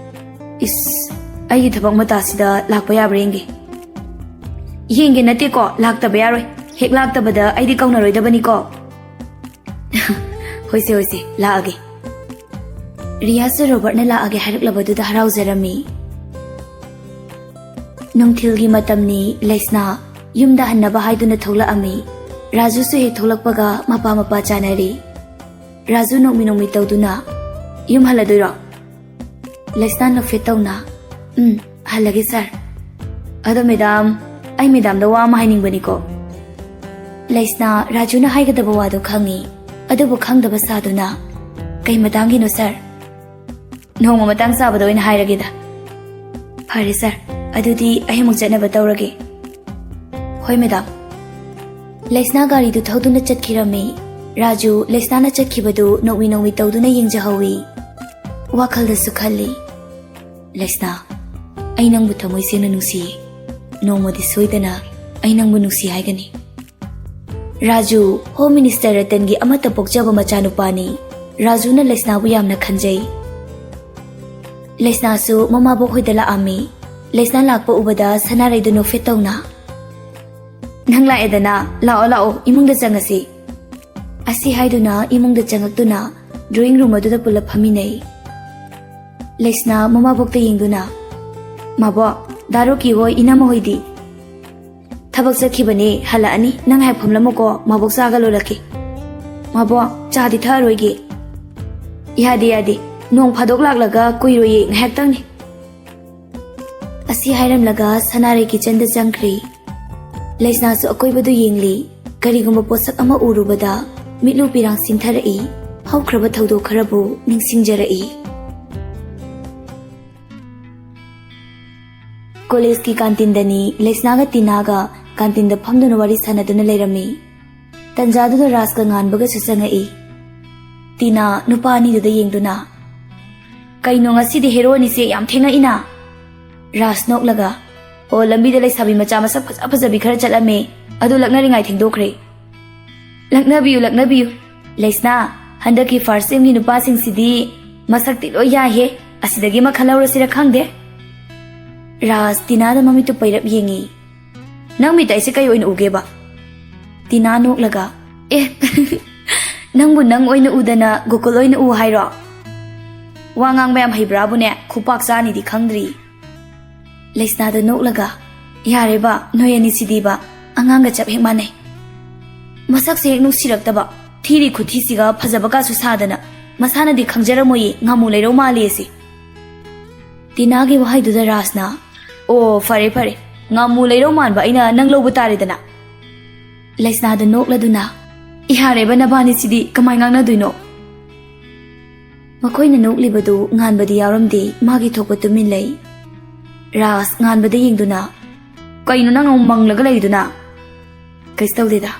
"ꯏꯁ, ꯑꯩꯒꯤ ꯊꯕꯛ ꯃꯇꯥꯁꯤꯗ ꯂꯥꯛꯄ ꯌꯥꯕ꯭ꯔꯥ ꯌꯦꯡꯒꯦ꯫" "ꯌꯦꯡꯒꯦ ꯅꯠꯇꯦꯀꯣ, ꯂꯥꯛꯇꯕ ꯌꯥꯔꯣꯏ꯫ ꯍꯦꯛ ꯂꯥꯛꯇꯕꯗ ꯑꯩꯗꯤ ꯀꯧꯅꯔꯣꯏꯗꯕꯅꯤꯀꯣ꯫" "ꯍꯣꯏꯁꯦ, ꯍꯣꯏꯁꯦ, ꯂꯥꯛꯑꯒꯦ꯫" ꯔꯤꯌꯥꯁꯨ ꯔꯣꯕꯔꯠꯅ ꯂꯥꯛꯑꯒꯦ ꯍꯥꯏꯔꯛꯂꯕꯗꯨꯗ ꯍꯔꯥꯎꯖꯔꯝꯃꯤ꯫ ꯅꯨꯡꯊꯤꯜꯒꯤ ꯃꯇꯝꯅꯤ꯫ ꯂꯩꯁꯅꯥ ꯌꯨꯝꯗ ꯍꯟꯅꯕ ꯍꯥꯏꯗꯨꯅ ꯊꯣꯛꯂꯛꯑꯝꯃꯤ꯫ ꯔꯥꯖꯨꯁꯨ ꯍꯦꯛ ꯊꯣꯛꯂꯛꯄꯒ ꯃꯄꯥ ꯃꯄꯥ ꯆꯥꯅꯔꯤ꯫ ꯔꯥꯖꯨ ꯅꯣꯛꯃꯤ ꯅꯣꯛꯃꯤ ꯇꯧꯗꯨꯅ, "ꯌꯨꯝ ꯍꯜꯂꯗꯣꯏꯔꯣ?" ꯂꯩꯁꯅꯥ ꯅꯣꯛꯐꯦꯠ ꯇꯧꯅ, "ꯎꯝ, ꯍꯜꯂꯒꯦ ꯁꯥꯔ꯫ ꯑꯗꯣ ꯃꯦꯗꯥꯝ, ꯑꯩ ꯃꯦꯗꯥꯝꯗ ꯋꯥ ꯑꯃ ꯍꯥꯏꯅꯤꯡꯕꯅꯤꯀꯣ꯫" ꯂꯩꯁꯅꯥ ꯔꯥꯖꯨꯅ ꯍꯥꯏꯒꯗꯕ ꯋꯥꯗꯣ ꯈꯪꯉꯤ, ꯑꯗꯨꯕꯨ ꯈꯪꯗꯕ ꯁꯥꯗꯨꯅ, "ꯀꯩ ꯃꯇꯥꯡꯒꯤꯅꯣ ꯁꯥꯔ?" "ꯅꯣꯡꯃ ꯃꯇꯥꯡ ꯆꯥꯕꯗ ꯑꯣꯏꯅ ꯍꯥꯏꯔꯒꯦꯗ꯫" "ꯐꯔꯦ ꯁꯥꯔ, ꯑꯗꯨꯗꯤ ꯑꯩ ꯑꯃꯨꯛ ꯆꯠꯅꯕ ꯇꯧꯔꯒꯦ꯫" "ꯍꯣꯏ ꯃꯦꯗꯥꯝ꯫" ꯂꯩꯁꯅꯥ ꯒꯥꯔꯤꯗꯨ ꯊꯧꯗꯨꯅ ꯆꯠꯈꯤꯔꯝꯃꯤ꯫ ꯔꯥꯖꯨ ꯂꯩꯁꯅꯥꯅ ꯆꯠꯈꯤꯕꯗꯨ ꯅꯣꯛꯃꯤ ꯅꯣꯛꯃꯤ ꯇꯧꯗꯨꯅ ꯌꯦꯡꯖꯍꯧꯏ꯫ ꯋꯥꯈꯜꯗꯁꯨ ꯈꯜꯂꯤ, "ꯂꯩꯁꯅꯥ, ꯑꯩ ꯅꯪꯕꯨ ꯊꯃꯣꯏ ꯁꯦꯡꯅ ꯅꯨꯡꯁꯤꯌꯦ꯫ ꯅꯣꯡꯃꯗꯤ ꯁꯣꯏꯗꯅ ꯑꯩ ꯅꯪꯕꯨ ꯅꯨꯡꯁꯤ ꯍꯥꯏꯒꯅꯤ꯫" ꯔꯥꯖꯨ, ꯍꯣꯝ ꯃꯤꯅꯤꯁꯇꯔ ꯔꯇꯟꯒꯤ ꯑꯃꯠꯇ ꯄꯣꯛꯆꯕ ꯃꯆꯥꯅꯨꯄꯥꯅꯤ꯫ ꯔꯥꯖꯨꯅ ꯂꯩꯁꯅꯥꯕꯨ ꯌꯥꯝꯅ ꯈꯟꯖꯩ꯫ ꯂꯩꯁꯅꯥꯁꯨ ꯃꯃꯥꯕꯣꯛ ꯍꯣꯏꯗ ꯂꯥꯛꯑꯝꯃꯤ꯫ ꯂꯩꯁꯅꯥ ꯂꯥꯛꯄ ꯎꯕꯗ ꯁꯅꯥꯔꯩꯗꯨ ꯅꯣꯛꯐꯦꯠ ꯇꯧꯅ, "ꯅꯪ ꯂꯥꯛꯑꯦꯗꯅ, ꯂꯥꯛꯑꯣ ꯂꯥꯛꯑꯣ, ꯏꯃꯨꯡꯗ ꯆꯪꯉꯁꯤ꯫" ꯑꯁꯤ ꯍꯥꯏꯗꯨꯅ ꯏꯃꯨꯡꯗ ꯆꯪꯉꯛꯇꯨꯅ ꯗ꯭ꯔꯣꯌꯤꯡ ꯔꯨꯝ ꯑꯗꯨꯗ ꯄꯨꯂꯞ ꯐꯝꯃꯤꯟꯅꯩ꯫ ꯂꯩꯁꯅꯥ ꯃꯃꯥꯕꯣꯛꯇ ꯌꯦꯡꯗꯨꯅ, "ꯃꯥꯕꯣꯛ, ꯗꯥ ꯔꯣꯀꯤ ꯍꯣꯏ, ꯏꯅꯝꯃ ꯍꯣꯏꯗꯤ?" "ꯊꯕꯛ ꯆꯠꯈꯤꯕꯅꯦ, ꯍꯜꯂꯛꯑꯅꯤ꯫ ꯅꯪ ꯉꯥꯏꯍꯥꯛ ꯐꯝꯂꯝꯃꯨꯀꯣ, ꯃꯥꯕꯣꯛ ꯆꯥꯒ ꯂꯣꯜꯂꯛꯀꯦ꯫" "ꯃꯥꯕꯣꯛ, ꯆꯥꯗꯤ ꯊꯛꯑꯔꯣꯏꯒꯦ꯫" "ꯌꯥꯗꯦ, ꯌꯥꯗꯦ꯫ ꯅꯣꯡ ꯐꯥꯗꯣꯛ ꯂꯥꯛꯂꯒ ꯀꯨꯏꯔꯣꯏꯌꯦ, ꯉꯥꯏꯍꯥꯛꯇꯪꯅꯤ꯫" ꯑꯁꯤ ꯍꯥꯏꯔꯝꯂꯒ ꯁꯅꯥꯔꯩ ꯀꯤꯆꯟꯗ ꯆꯪꯈ꯭ꯔꯦ꯫ ꯂꯩꯁꯅꯥꯁꯨ ꯑꯀꯣꯏꯕꯗꯨ ꯌꯦꯡꯂꯤ꯫ ꯀꯔꯤꯒꯨꯝꯕ ꯄꯣꯠꯁꯛ ꯑꯃ ꯎꯔꯨꯕꯗ ꯃꯤꯠꯂꯨ ꯄꯤꯔꯥꯡ ꯁꯤꯟꯊꯔꯛꯏ꯫ ꯍꯧꯈ꯭ꯔꯕ ꯊꯧꯗꯣꯛ ꯈꯔꯕꯨ ꯅꯤꯡꯁꯤꯡꯖꯔꯛꯏ꯫ ꯀꯣꯂꯦꯖꯀꯤ ꯀꯥꯟꯇꯤꯟꯗꯅꯤ ꯂꯩꯁꯅꯥꯒ ꯇꯤꯅꯥꯒ ꯀꯥꯟꯇꯤꯟꯗ ꯐꯝꯗꯨꯅ ꯋꯥꯔꯤ ꯁꯥꯟꯅꯗꯨꯅ ꯂꯩꯔꯝꯃꯤ꯫ ꯇꯟꯖꯥꯗꯨꯗ ꯔꯥꯖꯀ ꯉꯥꯟꯕꯒꯁꯨ ꯆꯪꯉꯛꯏ꯫ ꯇꯤꯅꯥ ꯅꯨꯄꯥ ꯑꯅꯤꯗꯨꯗ ꯌꯦꯡꯗꯨꯅ, "ꯀꯩꯅꯣ ꯉꯁꯤꯗꯤ ꯍꯦꯔꯣ ꯑꯅꯤꯁꯦ ꯌꯥꯝ ꯊꯦꯡꯉꯛꯏꯅ?" ꯔꯥꯖ ꯅꯣꯛꯂꯒ, "ꯑꯣ, ꯂꯝꯕꯤꯗ ꯂꯩꯁꯥꯕꯤ ꯃꯆꯥ ꯃꯁꯛ ꯐꯖ ꯐꯖꯕꯤ ꯈꯔ ꯆꯠꯂꯝꯃꯦ, ꯑꯗꯨ ꯂꯛꯅꯔꯤꯉꯥꯏ ꯊꯦꯡꯗꯣꯛꯈ꯭ꯔꯦ꯫" "ꯂꯛꯅꯕꯤꯌꯨ, ꯂꯛꯅꯕꯤꯌꯨ꯫ ꯂꯩꯁꯅꯥ, ꯍꯟꯗꯛꯀꯤ ꯐꯥꯔꯁ ꯁꯦꯝꯒꯤ ꯅꯨꯄꯥꯁꯤꯡꯁꯤꯗꯤ ꯃꯁꯛꯇꯤ ꯂꯣꯏ ꯌꯥꯏꯍꯦ꯫ ꯑꯁꯤꯗꯒꯤ ꯑꯃ ꯈꯜꯍꯧꯔꯁꯤꯔ ꯈꯪꯗꯦ꯫" ꯔꯥꯖ ꯇꯤꯅꯥꯗ ꯃꯃꯤꯠꯇꯨ ꯄꯩꯔꯞ ꯌꯦꯡꯉꯤ꯫ "ꯅꯪ ꯃꯤꯠꯇ ꯑꯩꯁꯦ ꯀꯩ ꯑꯣꯏꯅ ꯎꯒꯦꯕ?" ꯇꯤꯅꯥ ꯅꯣꯛꯂꯒ, "ꯑꯦ, ꯅꯪꯕꯨ ꯅꯪ ꯑꯣꯏꯅ ꯎꯗꯅ ꯒꯣꯀꯨꯜ ꯑꯣꯏꯅ ꯎ ꯍꯥꯏꯔꯣ? ꯋꯥ ꯉꯥꯡꯕ ꯌꯥꯝ ꯍꯩꯕ꯭ꯔꯥꯕꯨꯅꯦ, ꯈꯨꯄꯥꯛ ꯆꯥꯅꯤꯗꯤ ꯈꯪꯗ꯭ꯔꯤ꯫" ꯂꯩꯁꯅꯥꯗ ꯅꯣꯛꯂꯒ, "ꯌꯥꯔꯦꯕ, ꯅꯣꯏ ꯑꯅꯤꯁꯤꯗꯤꯕ, ꯑꯉꯥꯡꯒ ꯆꯞ ꯍꯦꯛ ꯃꯥꯟꯅꯩ꯫ ꯃꯁꯛꯁꯦ ꯍꯦꯛ ꯅꯨꯡꯁꯤꯔꯛꯇꯕ, ꯊꯤꯔꯤ ꯈꯨꯊꯤꯁꯤꯒ ꯐꯖꯕ ꯀꯥꯁꯨ ꯁꯥꯗꯅ, ꯃꯁꯥꯅꯗꯤ ꯈꯪꯖꯔꯝꯃꯣꯏꯌꯦ, ꯉꯥꯃꯨ ꯂꯩꯔꯧ ꯃꯥꯜꯂꯦ ꯑꯁꯤ꯫" ꯇꯤꯅꯥꯒꯤ ꯋꯥꯍꯩꯗꯨꯗ ꯔꯥꯖꯅ, "ꯑꯣ, ꯐꯔꯦ ꯐꯔꯦ, ꯉꯥꯃꯨ ꯂꯩꯔꯧ ꯃꯥꯟꯕ ꯑꯩꯅ ꯅꯪ ꯂꯧꯕ ꯇꯥꯔꯦꯗꯅ꯫" ꯂꯩꯁꯅꯥꯗ ꯅꯣꯛꯂꯗꯨꯅ, "ꯌꯥꯔꯦꯕ, ꯅꯕꯥꯅꯤꯁꯤꯗꯤ ꯀꯃꯥꯏ ꯉꯥꯡꯅꯗꯣꯏꯅꯣ?" ꯃꯈꯣꯏꯅ ꯅꯣꯛꯂꯤꯕꯗꯨ ꯉꯥꯟꯕꯗꯤ ꯌꯥꯎꯔꯝꯗꯦ, ꯃꯥꯒꯤ ꯊꯣꯛꯄ ꯇꯨꯃꯤꯟ ꯂꯩ꯫ ꯔꯥꯖ ꯉꯥꯟꯕꯗ ꯌꯦꯡꯗꯨꯅ, "ꯀꯩꯅꯣ ꯅꯪ ꯑꯃꯨꯛ ꯃꯪꯂꯒ ꯂꯩꯗꯨꯅ?" ꯀꯩꯁꯨ ꯇꯧꯗꯦꯗ,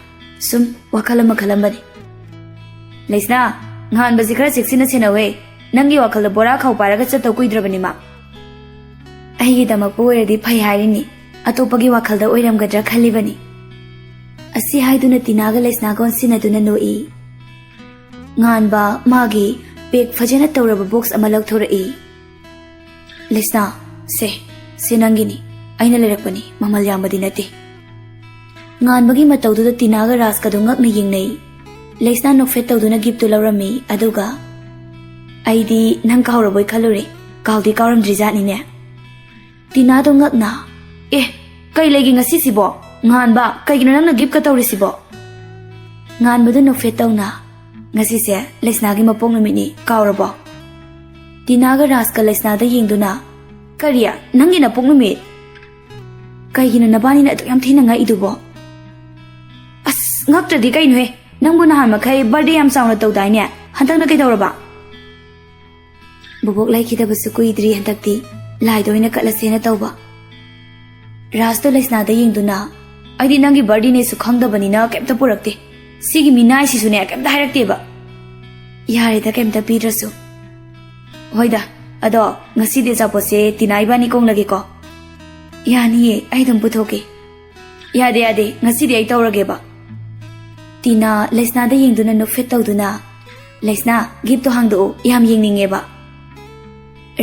ꯁꯨꯝ ꯋꯥꯈꯜ ꯑꯃ ꯈꯜꯂꯝꯕꯅꯤ꯫ ꯂꯩꯁꯅꯥ, ꯉꯍꯥꯟꯕꯁꯤ ꯈꯔ ꯆꯦꯛꯁꯤꯟꯅ ꯁꯦꯟꯅꯧꯍꯦ꯫ ꯅꯪꯒꯤ ꯋꯥꯈꯜꯗ ꯕꯣꯔꯥ ꯈꯥꯎ ꯄꯥꯏꯔꯒ ꯆꯠꯇꯧ ꯀꯨꯏꯗ꯭ꯔꯕꯅꯤ ꯃꯥ꯫ ꯑꯩꯒꯤꯗꯃꯛꯄꯨ ꯑꯣꯏꯔꯗꯤ ꯐꯩ ꯍꯥꯏꯔꯤꯅꯤ, ꯑꯇꯣꯞꯄꯒꯤ ꯋꯥꯈꯜꯗ ꯑꯣꯏꯔꯝꯒꯗ꯭ꯔꯥ ꯈꯜꯂꯤꯕꯅꯤ꯫ ꯑꯁꯤ ꯍꯥꯏꯗꯨꯅ ꯇꯤꯅꯥꯒ ꯂꯩꯁꯅꯥꯒ ꯑꯣꯟꯁꯤꯟꯅꯗꯨꯅ ꯅꯣꯛꯏ꯫ ꯉꯥꯟꯕ ꯃꯥꯒꯤ ꯄꯦꯛ ꯐꯖꯅ ꯇꯧꯔꯕ ꯕꯣꯛꯁ ꯑꯃ ꯂꯧꯊꯣꯔꯛꯏ꯫ ꯂꯩꯁꯅꯥ, ꯁꯦ, ꯁꯦ ꯅꯪꯒꯤꯅꯤ, ꯑꯩꯅ ꯂꯩꯔꯛꯄꯅꯤ, ꯃꯃꯜ ꯌꯥꯝꯕꯗꯤ ꯅꯠꯇꯦ꯫ ꯉꯥꯟꯕꯒꯤ ꯃꯇꯧꯗꯨꯗ ꯇꯤꯅꯥꯒ ꯔꯥꯖꯀꯗꯨ ꯉꯛꯅ ꯌꯦꯡꯅꯩ꯫ ꯂꯩꯁꯅꯥ ꯅꯣꯛꯐꯦꯠ ꯇꯧꯗꯨꯅ ꯒꯤꯐꯇꯨ ꯂꯧꯔꯝꯃꯤ, ꯑꯗꯨꯒ, "ꯑꯩꯗꯤ ꯅꯪ ꯀꯥꯎꯔꯕꯣꯏ ꯈꯜꯂꯨꯔꯦ, ꯀꯥꯎꯗꯤ ꯀꯥꯎꯔꯝꯗ꯭ꯔꯤꯖꯥꯠꯅꯤꯅꯦ꯫" ꯇꯤꯅꯥꯗꯣ ꯉꯛꯅ, "ꯑꯦ, ꯀꯩ ꯂꯩꯒꯦ ꯉꯁꯤꯁꯤꯕꯣ? ꯉꯥꯟꯕ, ꯀꯩꯒꯤꯅꯣ ꯅꯪꯅ ꯒꯤꯐꯀ ꯇꯧꯔꯤꯁꯤꯕꯣ?" ꯉꯥꯟꯕꯗꯣ ꯅꯣꯛꯐꯦꯠ ꯇꯧꯅ, "ꯉꯁꯤꯁꯦ ꯂꯩꯁꯅꯥꯒꯤ ꯃꯄꯣꯛ ꯅꯨꯃꯤꯠꯅꯤ, ꯀꯥꯎꯔꯕꯣ?" ꯇꯤꯅꯥꯒ ꯔꯥꯖꯀ ꯂꯩꯁꯅꯥꯗ ꯌꯦꯡꯗꯨꯅ, "ꯀꯔꯤ? ꯅꯪꯒꯤ ꯅꯄꯣꯛ ꯅꯨꯃꯤꯠ? ꯀꯩꯒꯤꯅꯣ ꯅꯕꯥꯅꯤꯅ ꯑꯗꯨꯛ ꯌꯥꯝ ꯊꯤꯅ ꯉꯛꯏꯗꯨꯕꯣ?" "ꯑꯁ, ꯉꯛꯇ꯭ꯔꯗꯤ ꯀꯩꯅꯣꯍꯦ? ꯅꯪꯕꯨ ꯅꯍꯥꯟ ꯃꯈꯩ ꯕꯥꯔꯗꯦ ꯌꯥꯝ ꯆꯥꯎꯅ ꯇꯧꯗꯥꯏꯅꯦ? ꯍꯟꯗꯛꯅ ꯀꯩꯗꯧꯔꯕ?" "ꯕꯣꯕꯣꯛ ꯂꯩꯈꯤꯗꯕꯁꯨ ꯀꯨꯏꯗ꯭ꯔꯤ, ꯍꯟꯗꯛꯇꯤ ꯂꯥꯏꯗ ꯑꯣꯏꯅ ꯀꯠꯂꯁꯦꯅ ꯇꯧꯕ꯫" ꯔꯥꯖꯇꯣ ꯂꯩꯁꯅꯥꯗ ꯌꯦꯡꯗꯨꯅ, "ꯑꯩꯗꯤ ꯅꯪꯒꯤ ꯕꯥꯔꯗꯦꯅꯦꯁꯨ ꯈꯪꯗꯕꯅꯤꯅ ꯀꯩꯝꯇ ꯄꯨꯔꯛꯇꯦ꯫ ꯁꯤꯒꯤ ꯃꯤꯅꯥꯏꯁꯤꯁꯨꯅꯦ ꯀꯩꯝꯇ ꯍꯥꯏꯔꯛꯇꯦꯕ꯫" "ꯌꯥꯔꯦꯗ, ꯀꯩꯝꯇ ꯄꯤꯗ꯭ꯔꯁꯨ꯫" "ꯍꯣꯏꯗ, ꯑꯗꯣ ꯉꯁꯤꯗꯤ ꯑꯆꯥꯄꯣꯠꯁꯦ ꯇꯤꯅꯥ ꯏꯕꯥꯅꯤ ꯀꯣꯡꯂꯒꯦꯀꯣ?" "ꯌꯥꯅꯤꯌꯦ, ꯑꯩ ꯑꯗꯨꯝ ꯄꯨꯊꯣꯛꯀꯦ꯫" "ꯌꯥꯗꯦ, ꯌꯥꯗꯦ, ꯉꯁꯤꯗꯤ ꯑꯩ ꯇꯧꯔꯒꯦꯕ꯫" ꯇꯤꯅꯥ ꯂꯩꯁꯅꯥꯗ ꯌꯦꯡꯗꯨꯅ ꯅꯣꯛꯐꯦꯠ ꯇꯧꯗꯨꯅ, "ꯂꯩꯁꯅꯥ, ꯒꯤꯐꯇꯣ ꯍꯥꯡꯗꯣꯛꯎ, ꯌꯥꯝ ꯌꯦꯡꯅꯤꯡꯉꯦꯕ꯫"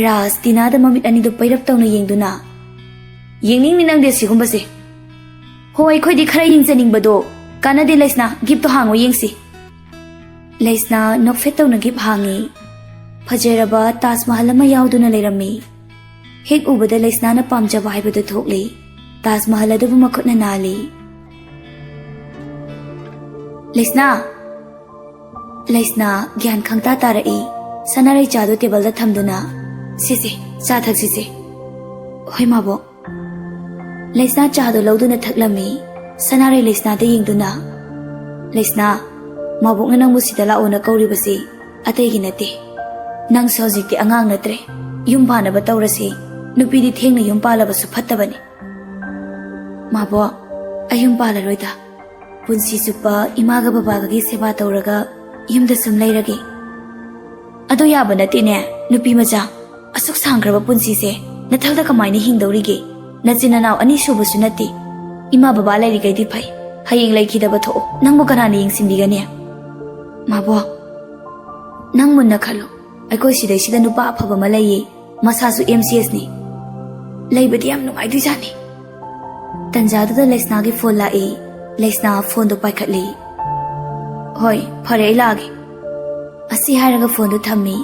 ꯔꯥꯖ ꯇꯤꯅꯥꯗ ꯃꯃꯤꯠ ꯑꯅꯤꯗꯨ ꯄꯩꯔꯞ ꯇꯧꯅ ꯌꯦꯡꯗꯨꯅ, "ꯌꯦꯡꯅꯤꯡꯅꯤ ꯅꯪꯗꯤ ꯑꯁꯤꯒꯨꯝꯕꯁꯦ꯫" "ꯍꯣ, ꯑꯩꯈꯣꯏꯗꯤ ꯈꯔ ꯌꯦꯡꯖꯅꯤꯡꯕꯗꯣ꯫ ꯀꯥꯟꯅꯗꯦ ꯂꯩꯁꯅꯥ, ꯒꯤꯐꯇꯣ ꯍꯥꯡꯉꯣ ꯌꯦꯡꯁꯤ꯫" ꯂꯩꯁꯅꯥ ꯅꯣꯛꯐꯦꯠ ꯇꯧꯅ ꯒꯤꯐ ꯍꯥꯡꯉꯤ꯫ ꯐꯖꯔꯕ ꯇꯥꯖ ꯃꯍꯜ ꯑꯃ ꯌꯥꯎꯗꯨꯅ ꯂꯩꯔꯝꯃꯤ꯫ ꯍꯦꯛ ꯎꯕꯗ ꯂꯩꯁꯅꯥꯅ ꯄꯥꯝꯖꯕ ꯍꯥꯏꯕꯗꯨ ꯊꯣꯛꯂꯤ꯫ ꯇꯥꯖ ꯃꯍꯜ ꯑꯗꯨꯕꯨ ꯃꯈꯨꯠꯅ ꯅꯥꯜꯂꯤ꯫ "ꯂꯩꯁꯅꯥ!" ꯂꯩꯁꯅꯥ ꯒ꯭ꯌꯥꯟ ꯈꯪꯇꯥ ꯇꯥꯔꯛꯏ꯫ ꯁꯅꯥꯔꯩ ꯆꯥꯗꯨ ꯇꯦꯕꯜꯗ ꯊꯝꯗꯨꯅ, "ꯁꯤꯁꯦ, ꯆꯥ ꯊꯛꯁꯤꯁꯦ꯫" "ꯍꯣꯏ, ꯃꯥꯕꯣꯛ꯫" ꯂꯩꯁꯅꯥ ꯆꯥꯗꯨ ꯂꯧꯗꯨꯅ ꯊꯛꯂꯝꯃꯤ꯫ ꯁꯅꯥꯔꯩ ꯂꯩꯁꯅꯥꯗ ꯌꯦꯡꯗꯨꯅ, "ꯂꯩꯁꯅꯥ, ꯃꯥꯕꯣꯛꯅ ꯅꯪꯕꯨ ꯁꯤꯗ ꯂꯥꯛꯑꯣꯅ ꯀꯧꯔꯤꯕꯁꯤ ꯑꯇꯩꯒꯤ ꯅꯠꯇꯦ꯫ ꯅꯪꯁꯨ ꯍꯧꯖꯤꯛꯇꯤ ꯑꯉꯥꯡ ꯅꯠꯇ꯭ꯔꯦ꯫ ꯌꯨꯝ ꯄꯥꯟꯅꯕ ꯇꯧꯔꯁꯤ꯫ ꯅꯨꯄꯤꯗꯤ ꯊꯦꯡꯅ ꯌꯨꯝ ꯄꯥꯜꯂꯕꯁꯨ ꯐꯠꯇꯕꯅꯤ꯫" "ꯃꯥꯕꯣꯛ, ꯑꯩ ꯌꯨꯝ ꯄꯥꯜꯂꯔꯣꯏꯗ꯫ ꯄꯨꯟꯁꯤ ꯆꯨꯞꯄ ꯏꯃꯥꯒ ꯕꯕꯥꯒꯒꯤ ꯁꯦꯕꯥ ꯇꯧꯔꯒ ꯌꯨꯝꯗ ꯁꯨꯝ ꯂꯩꯔꯒꯦ꯫ ꯑꯗꯣ ꯌꯥꯕ ꯅꯠꯇꯦꯅꯦ, ꯅꯨꯄꯤ ꯃꯆꯥ꯫ ꯑꯁꯨꯛ ꯁꯥꯡꯈ꯭ꯔꯕ ꯄꯨꯟꯁꯤꯁꯦ ꯅꯊꯛꯇ ꯀꯃꯥꯏꯅ ꯍꯤꯡꯗꯧꯔꯤꯒꯦ? ꯅꯆꯤꯟ ꯅꯅꯥꯎ ꯑꯅꯤ ꯁꯨꯕꯁꯨ ꯅꯠꯇꯦ꯫ ꯏꯃꯥ ꯕꯕꯥ ꯂꯩꯔꯤꯈꯩꯗꯤ ꯐꯩ, ꯍꯌꯦꯡ ꯂꯩꯈꯤꯗꯕ ꯊꯣꯛꯑꯣ, ꯅꯪꯕꯨ ꯀꯅꯥꯅ ꯌꯦꯡꯁꯤꯟꯕꯤꯒꯅꯤ? ꯃꯥꯕꯣ, ꯅꯪ ꯃꯨꯟꯅ ꯈꯜꯂꯣ꯫ ꯑꯩꯈꯣꯏ ꯁꯤꯗꯩꯁꯤꯗ ꯅꯨꯄꯥ ꯑꯐꯕ ꯑꯃ ꯂꯩꯌꯦ, ꯃꯁꯥꯁꯨ ꯑꯦꯝ ꯁꯤ ꯑꯦꯁꯅꯤ꯫ ꯂꯩꯕꯗꯤ ꯌꯥꯝ ꯅꯨꯡꯉꯥꯏꯗꯣꯏꯖꯥꯠꯅꯤ꯫ ꯇꯟꯖꯥꯗꯨꯗ ꯂꯩꯁꯅꯥꯒꯤ ꯐꯣꯟ ꯂꯥꯛꯏ꯫ ꯂꯩꯁꯅꯥ ꯐꯣꯟꯗꯣ ꯄꯥꯏꯈꯠꯂꯤ꯫ "ꯍꯣꯏ, ꯐꯔꯦ, ꯑꯩ ꯂꯥꯛꯑꯒꯦ꯫" ꯑꯁꯤ ꯍꯥꯏꯔꯒ ꯐꯣꯟꯗꯨ ꯊꯝꯃꯤ꯫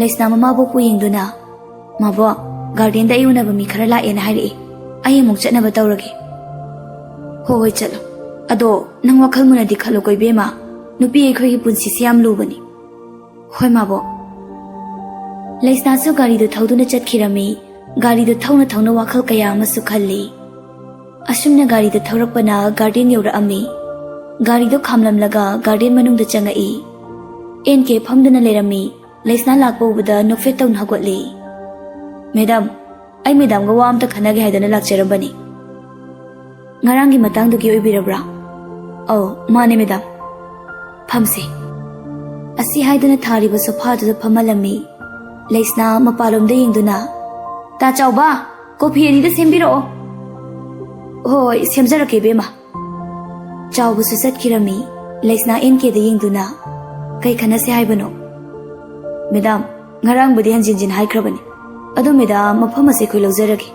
ꯂꯩꯁꯅꯥ ꯃꯃꯥꯕꯣꯛꯄꯨ ꯌꯦꯡꯗꯨꯅ, "ꯃꯥꯕꯣꯛ, ꯒꯥꯔꯗꯦꯟꯗ ꯑꯩ ꯎꯅꯕ ꯃꯤ ꯈꯔ ꯂꯥꯛꯑꯦꯅ ꯍꯥꯏꯔꯛꯑꯦ, ꯑꯩ ꯑꯃꯨꯛ ꯆꯠꯅꯕ ꯇꯧꯔꯒꯦ꯫" "ꯍꯣ ꯍꯣꯏ, ꯆꯠꯂꯣ꯫ ꯑꯗꯣ ꯅꯪ ꯋꯥꯈꯜ ꯃꯨꯟꯅꯗꯤ ꯈꯜꯂꯨꯀꯣ ꯏꯕꯦꯝꯃ, ꯅꯨꯄꯤ ꯑꯩꯈꯣꯏꯒꯤ ꯄꯨꯟꯁꯤꯁꯦ ꯌꯥꯝ ꯂꯨꯕꯅꯤ꯫" "ꯍꯣꯏ ꯃꯥꯕꯣꯛ꯫" ꯂꯩꯁꯅꯥꯁꯨ ꯒꯥꯔꯤꯗꯨ ꯊꯧꯗꯨꯅ ꯆꯠꯈꯤꯔꯝꯃꯤ꯫ ꯒꯥꯔꯤꯗꯨ ꯊꯧꯅ ꯊꯧꯅ ꯋꯥꯈꯜ ꯀꯌꯥ ꯑꯃꯁꯨ ꯈꯜꯂꯤ꯫ ꯑꯁꯨꯝꯅ ꯒꯥꯔꯤꯗꯨ ꯊꯧꯔꯛꯄꯅ ꯒꯥꯔꯗꯦꯟ ꯌꯧꯔꯛꯑꯝꯃꯤ꯫ ꯒꯥꯔꯤꯗꯨ ꯈꯥꯝꯂꯝꯂꯒ ꯒꯥꯔꯗꯦꯟ ꯃꯅꯨꯡꯗ ꯆꯪꯉꯛꯏ꯫ ꯑꯦꯟ ꯀꯦ ꯐꯝꯗꯨꯅ ꯂꯩꯔꯝꯃꯤ꯫ ꯂꯩꯁꯅꯥ ꯂꯥꯛꯄ ꯎꯕꯗ ꯅꯣꯛꯐꯦꯠ ꯇꯧꯅ ꯍꯧꯒꯠꯂꯤ꯫ "ꯃꯦꯗꯥꯝ, ꯑꯩ ꯃꯦꯗꯥꯝꯒ ꯋꯥ ꯑꯝꯇ ꯈꯟꯅꯒꯦ ꯍꯥꯏꯗꯅ ꯂꯥꯛꯆꯔꯝꯕꯅꯤ꯫" "ꯉꯔꯥꯡꯒꯤ ꯃꯇꯥꯡꯗꯨꯒꯤ ꯑꯣꯏꯕꯤꯔꯕ꯭ꯔꯥ?" "ꯑꯧ, ꯃꯥꯅꯦ ꯃꯦꯗꯥꯝ꯫ ꯐꯝꯁꯦ꯫" ꯑꯁꯤ ꯍꯥꯏꯗꯨꯅ ꯊꯥꯔꯤꯕ ꯁꯣꯐꯥꯗꯨꯗ ꯐꯝꯍꯜꯂꯝꯃꯤ꯫ ꯂꯩꯁꯅꯥ ꯃꯄꯥꯟꯂꯣꯝꯗ ꯌꯦꯡꯗꯨꯅ, "ꯇꯥ ꯆꯥꯎꯕ, ꯀꯣꯐꯤ ꯑꯅꯤꯗ ꯁꯦꯝꯕꯤꯔꯛꯑꯣ꯫" "ꯍꯣꯏ, ꯁꯦꯝꯖꯔꯛꯀꯦ ꯏꯕꯦꯝꯃ꯫" ꯆꯥꯎꯕꯁꯨ ꯆꯠꯈꯤꯔꯝꯃꯤ꯫ ꯂꯩꯁꯅꯥ ꯑꯦꯟ ꯀꯦꯗ ꯌꯦꯡꯗꯨꯅ, "ꯀꯩ ꯈꯟꯅꯁꯦ ꯍꯥꯏꯕꯅꯣ?" "ꯃꯦꯗꯥꯝ, ꯉꯔꯥꯡꯕꯨꯗꯤ ꯍꯟꯖꯤꯟ ꯍꯟꯖꯤꯟ ꯍꯥꯏꯈ꯭ꯔꯕꯅꯤ꯫ ꯑꯗꯣ ꯃꯦꯗꯥꯝ, ꯃꯐꯝ ꯑꯁꯦ ꯑꯩꯈꯣꯏ ꯂꯧꯖꯔꯒꯦ꯫"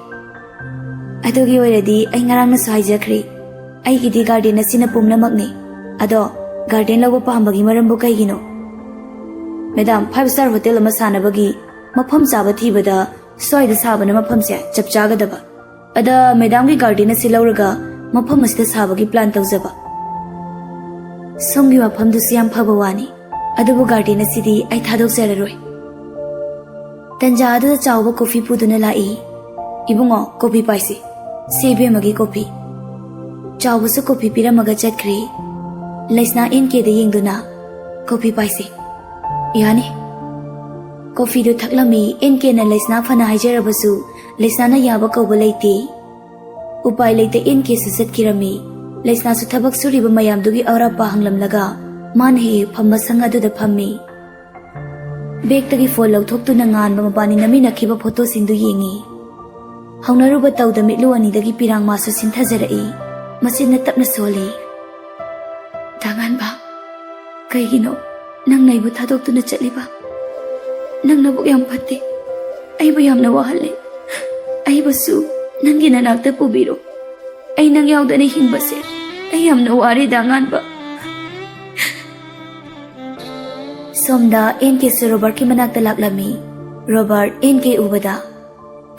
"ꯑꯗꯨꯒꯤ ꯑꯣꯏꯔꯗꯤ ꯑꯩ ꯉꯔꯥꯡꯅꯁꯨ ꯍꯥꯏꯖꯈ꯭ꯔꯦ, ꯑꯩꯒꯤꯗꯤ ꯒꯥꯔꯗꯦꯟ ꯑꯁꯤꯅ ꯄꯨꯝꯅꯃꯛꯅꯤ꯫ ꯑꯗꯣ ꯒꯥꯔꯗꯦꯟ ꯂꯧꯕ ꯄꯥꯝꯕꯒꯤ ꯃꯔꯝꯕꯨ ꯀꯩꯒꯤꯅꯣ?" "ꯃꯦꯗꯥꯝ, ꯐꯥꯏꯚ ꯁ꯭ꯇꯥꯔ ꯍꯣꯇꯦꯜ ꯑꯃ ꯁꯥꯅꯕꯒꯤ ꯃꯐꯝ ꯆꯥꯕ ꯊꯤꯕꯗ ꯁ꯭ꯋꯥꯏꯗ ꯁꯥꯕꯅ ꯃꯐꯝꯁꯦ ꯆꯞ ꯆꯥꯒꯗꯕ꯫ ꯑꯗ ꯃꯦꯗꯥꯝꯒꯤ ꯒꯥꯔꯗꯦꯟ ꯑꯁꯤ ꯂꯧꯔꯒ ꯃꯐꯝ ꯑꯁꯤꯗ ꯁꯥꯕꯒꯤ ꯄ꯭ꯂꯥꯟ ꯇꯧꯖꯕ꯫" "ꯁꯣꯝꯒꯤ ꯋꯥꯐꯝꯗꯨꯁꯨ ꯌꯥꯝ ꯐꯕ ꯋꯥꯅꯤ, ꯑꯗꯨꯕꯨ ꯒꯥꯔꯗꯦꯟ ꯑꯁꯤꯗꯤ ꯑꯩ ꯊꯥꯗꯣꯛꯆꯔꯔꯣꯏ꯫" ꯇꯟꯖꯥ ꯑꯗꯨꯗ ꯆꯥꯎꯕ ꯀꯣꯐꯤ ꯄꯨꯗꯨꯅ ꯂꯥꯛꯏ꯫ "ꯏꯕꯨꯡꯉꯣ, ꯀꯣꯐꯤ ꯄꯥꯏꯁꯤ꯫ ꯁꯤ ꯏꯕꯦꯝꯃꯒꯤ ꯀꯣꯐꯤ꯫" ꯆꯥꯎꯕꯁꯨ ꯀꯣꯐꯤ ꯄꯤꯔꯝꯃꯒ ꯆꯠꯈ꯭ꯔꯦ꯫ ꯂꯩꯁꯅꯥ ꯑꯦꯟ ꯀꯦꯗ ꯌꯦꯡꯗꯨꯅ, "ꯀꯣꯐꯤ ꯄꯥꯏꯁꯤ꯫" "ꯌꯥꯅꯤ꯫" ꯀꯣꯐꯤꯗꯨ ꯊꯛꯂꯝꯃꯤ꯫ ꯑꯦꯟ ꯀꯦꯅ ꯂꯩꯁꯅꯥ ꯐꯅ ꯍꯥꯏꯖꯔꯕꯁꯨ ꯂꯩꯁꯅꯥꯅ ꯌꯥꯕ ꯀꯧꯕ ꯂꯩꯇꯦ꯫ ꯎꯄꯥꯏ ꯂꯩꯇ ꯑꯦꯟ ꯀꯦꯁꯨ ꯆꯠꯈꯤꯔꯝꯃꯤ꯫ ꯂꯩꯁꯅꯥꯁꯨ ꯊꯕꯛ ꯁꯨꯔꯤꯕ ꯃꯌꯥꯝꯗꯨꯒꯤ ꯑꯔꯥꯞꯄ ꯍꯪꯂꯝꯂꯒ ꯃꯥꯅ ꯍꯦꯛ ꯍꯦꯛ ꯐꯝꯕ ꯁꯪ ꯑꯗꯨꯗ ꯐꯝꯃꯤ꯫ ꯕꯦꯒꯇꯒꯤ ꯐꯣꯟ ꯂꯧꯊꯣꯛꯇꯨꯅ ꯉꯥꯟꯕ ꯃꯕꯥꯅꯤ ꯅꯝꯃꯤꯟꯅꯈꯤꯕ ꯐꯣꯇꯣꯁꯤꯡꯗꯨ ꯌꯦꯡꯉꯤ꯫ ꯍꯧꯅꯔꯨꯕ ꯇꯧꯗ ꯃꯤꯠꯂꯨ ꯑꯅꯤꯗꯒꯤ ꯄꯤꯔꯥꯡ ꯃꯥꯁꯨ ꯁꯤꯟꯊꯖꯔꯛꯏ꯫ ꯃꯆꯤꯟꯅ ꯇꯞꯅ ꯁꯣꯜꯂꯤ꯫ "ꯗꯥ ꯉꯥꯟꯕ, ꯀꯩꯒꯤꯅꯣ ꯅꯪꯅ ꯑꯩꯕꯨ ꯊꯥꯗꯣꯛꯇꯨꯅ ꯆꯠꯂꯤꯕ? ꯅꯪ ꯅꯕꯨꯛ ꯌꯥꯝ ꯐꯠꯇꯦ꯫ ꯑꯩꯕꯨ ꯌꯥꯝꯅ ꯋꯥꯍꯜꯂꯦ꯫ ꯑꯩꯕꯨꯁꯨ ꯅꯪꯒꯤ ꯅꯅꯥꯛꯇ ꯄꯨꯕꯤꯔꯣ꯫ ꯑꯩ ꯅꯪ ꯌꯥꯎꯗꯅ ꯍꯤꯡꯕꯁꯦ ꯑꯩ ꯌꯥꯝꯅ ꯋꯥꯔꯦ, ꯗꯥ ꯉꯥꯟꯕ꯫" ꯁꯣꯝꯗ ꯑꯦꯟ ꯀꯦꯁꯨ ꯔꯣꯕꯔꯠꯀꯤ ꯃꯅꯥꯛꯇ ꯂꯥꯛꯂꯝꯃꯤ꯫ ꯔꯣꯕꯔꯠ ꯑꯦꯟ ꯀꯦ ꯎꯕꯗ,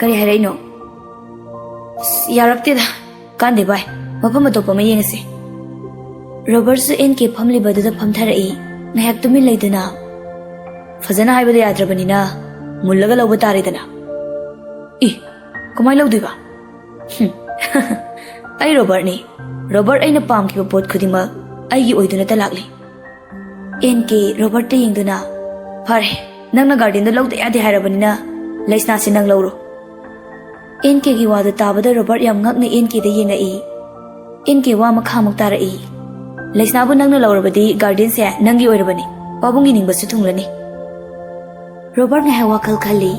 "ꯀꯔꯤ ꯍꯥꯏꯔꯛꯏꯅꯣ?" "ꯑꯁ, ꯌꯥꯔꯛꯇꯦꯗ꯫ ꯀꯥꯟꯗꯦ ꯚꯥꯏ, ꯃꯐꯝ ꯑꯇꯣꯞꯄ ꯑꯃ ꯌꯦꯡꯉꯁꯤ꯫" ꯔꯣꯕꯔꯠꯁꯨ ꯑꯦꯟ ꯀꯦ ꯐꯝꯂꯤꯕꯗꯨꯗ ꯐꯝꯊꯔꯛꯏ꯫ ꯉꯥꯏꯍꯥꯛ ꯇꯨꯃꯤꯟ ꯂꯩꯗꯨꯅ, "ꯐꯖꯅ ꯍꯥꯏꯕꯗ ꯌꯥꯗ꯭ꯔꯕꯅꯤꯅ ꯃꯨꯜꯂꯒ ꯂꯧꯕ ꯇꯥꯔꯦꯗꯅ꯫" "ꯏ, ꯀꯃꯥꯏꯅ ꯂꯧꯗꯣꯏꯕ?" "ꯍꯨꯝ, ꯑꯩ ꯔꯣꯕꯔꯠꯅꯤ꯫ ꯔꯣꯕꯔꯠ ꯑꯩꯅ ꯄꯥꯝꯈꯤꯕ ꯄꯣꯠ ꯈꯨꯗꯤꯡꯃꯛ ꯑꯩꯒꯤ ꯑꯣꯏꯗꯨꯅꯇ ꯂꯥꯛꯂꯤ꯫" ꯑꯦꯟ ꯀꯦ ꯔꯣꯕꯔꯠꯇ ꯌꯦꯡꯗꯨꯅ, "ꯐꯔꯦ, ꯅꯪꯅ ꯒꯥꯔꯗꯦꯟꯗ ꯂꯧꯗ ꯌꯥꯗꯦ ꯍꯥꯏꯔꯕꯅꯤꯅ ꯂꯩꯁꯅꯥꯁꯤ ꯅꯪ ꯂꯧꯔꯣ꯫" ꯑꯦꯟ ꯀꯦꯒꯤ ꯋꯥꯗꯨ ꯇꯥꯕꯗ ꯔꯣꯕꯔꯠ ꯌꯥꯝ ꯉꯛꯅ ꯑꯦꯟ ꯀꯦꯗ ꯌꯦꯡꯉꯛꯏ꯫ ꯑꯦꯟ ꯀꯦ ꯋꯥ ꯃꯈꯥ ꯑꯃꯨꯛ ꯇꯥꯔꯛꯏ꯫ "ꯂꯩꯁꯅꯥꯕꯨ ꯅꯪꯅ ꯂꯧꯔꯕꯗꯤ ꯒꯥꯔꯗꯦꯟꯁꯦ ꯅꯪꯒꯤ ꯑꯣꯏꯔꯕꯅꯤ꯫ ꯄꯥꯕꯨꯡꯒꯤ ꯅꯤꯡꯕꯁꯨ ꯊꯨꯡꯂꯅꯤ꯫" ꯔꯣꯕꯔꯠ ꯉꯥꯏꯍꯥꯛ ꯋꯥꯈꯜ ꯈꯜꯂꯤ꯫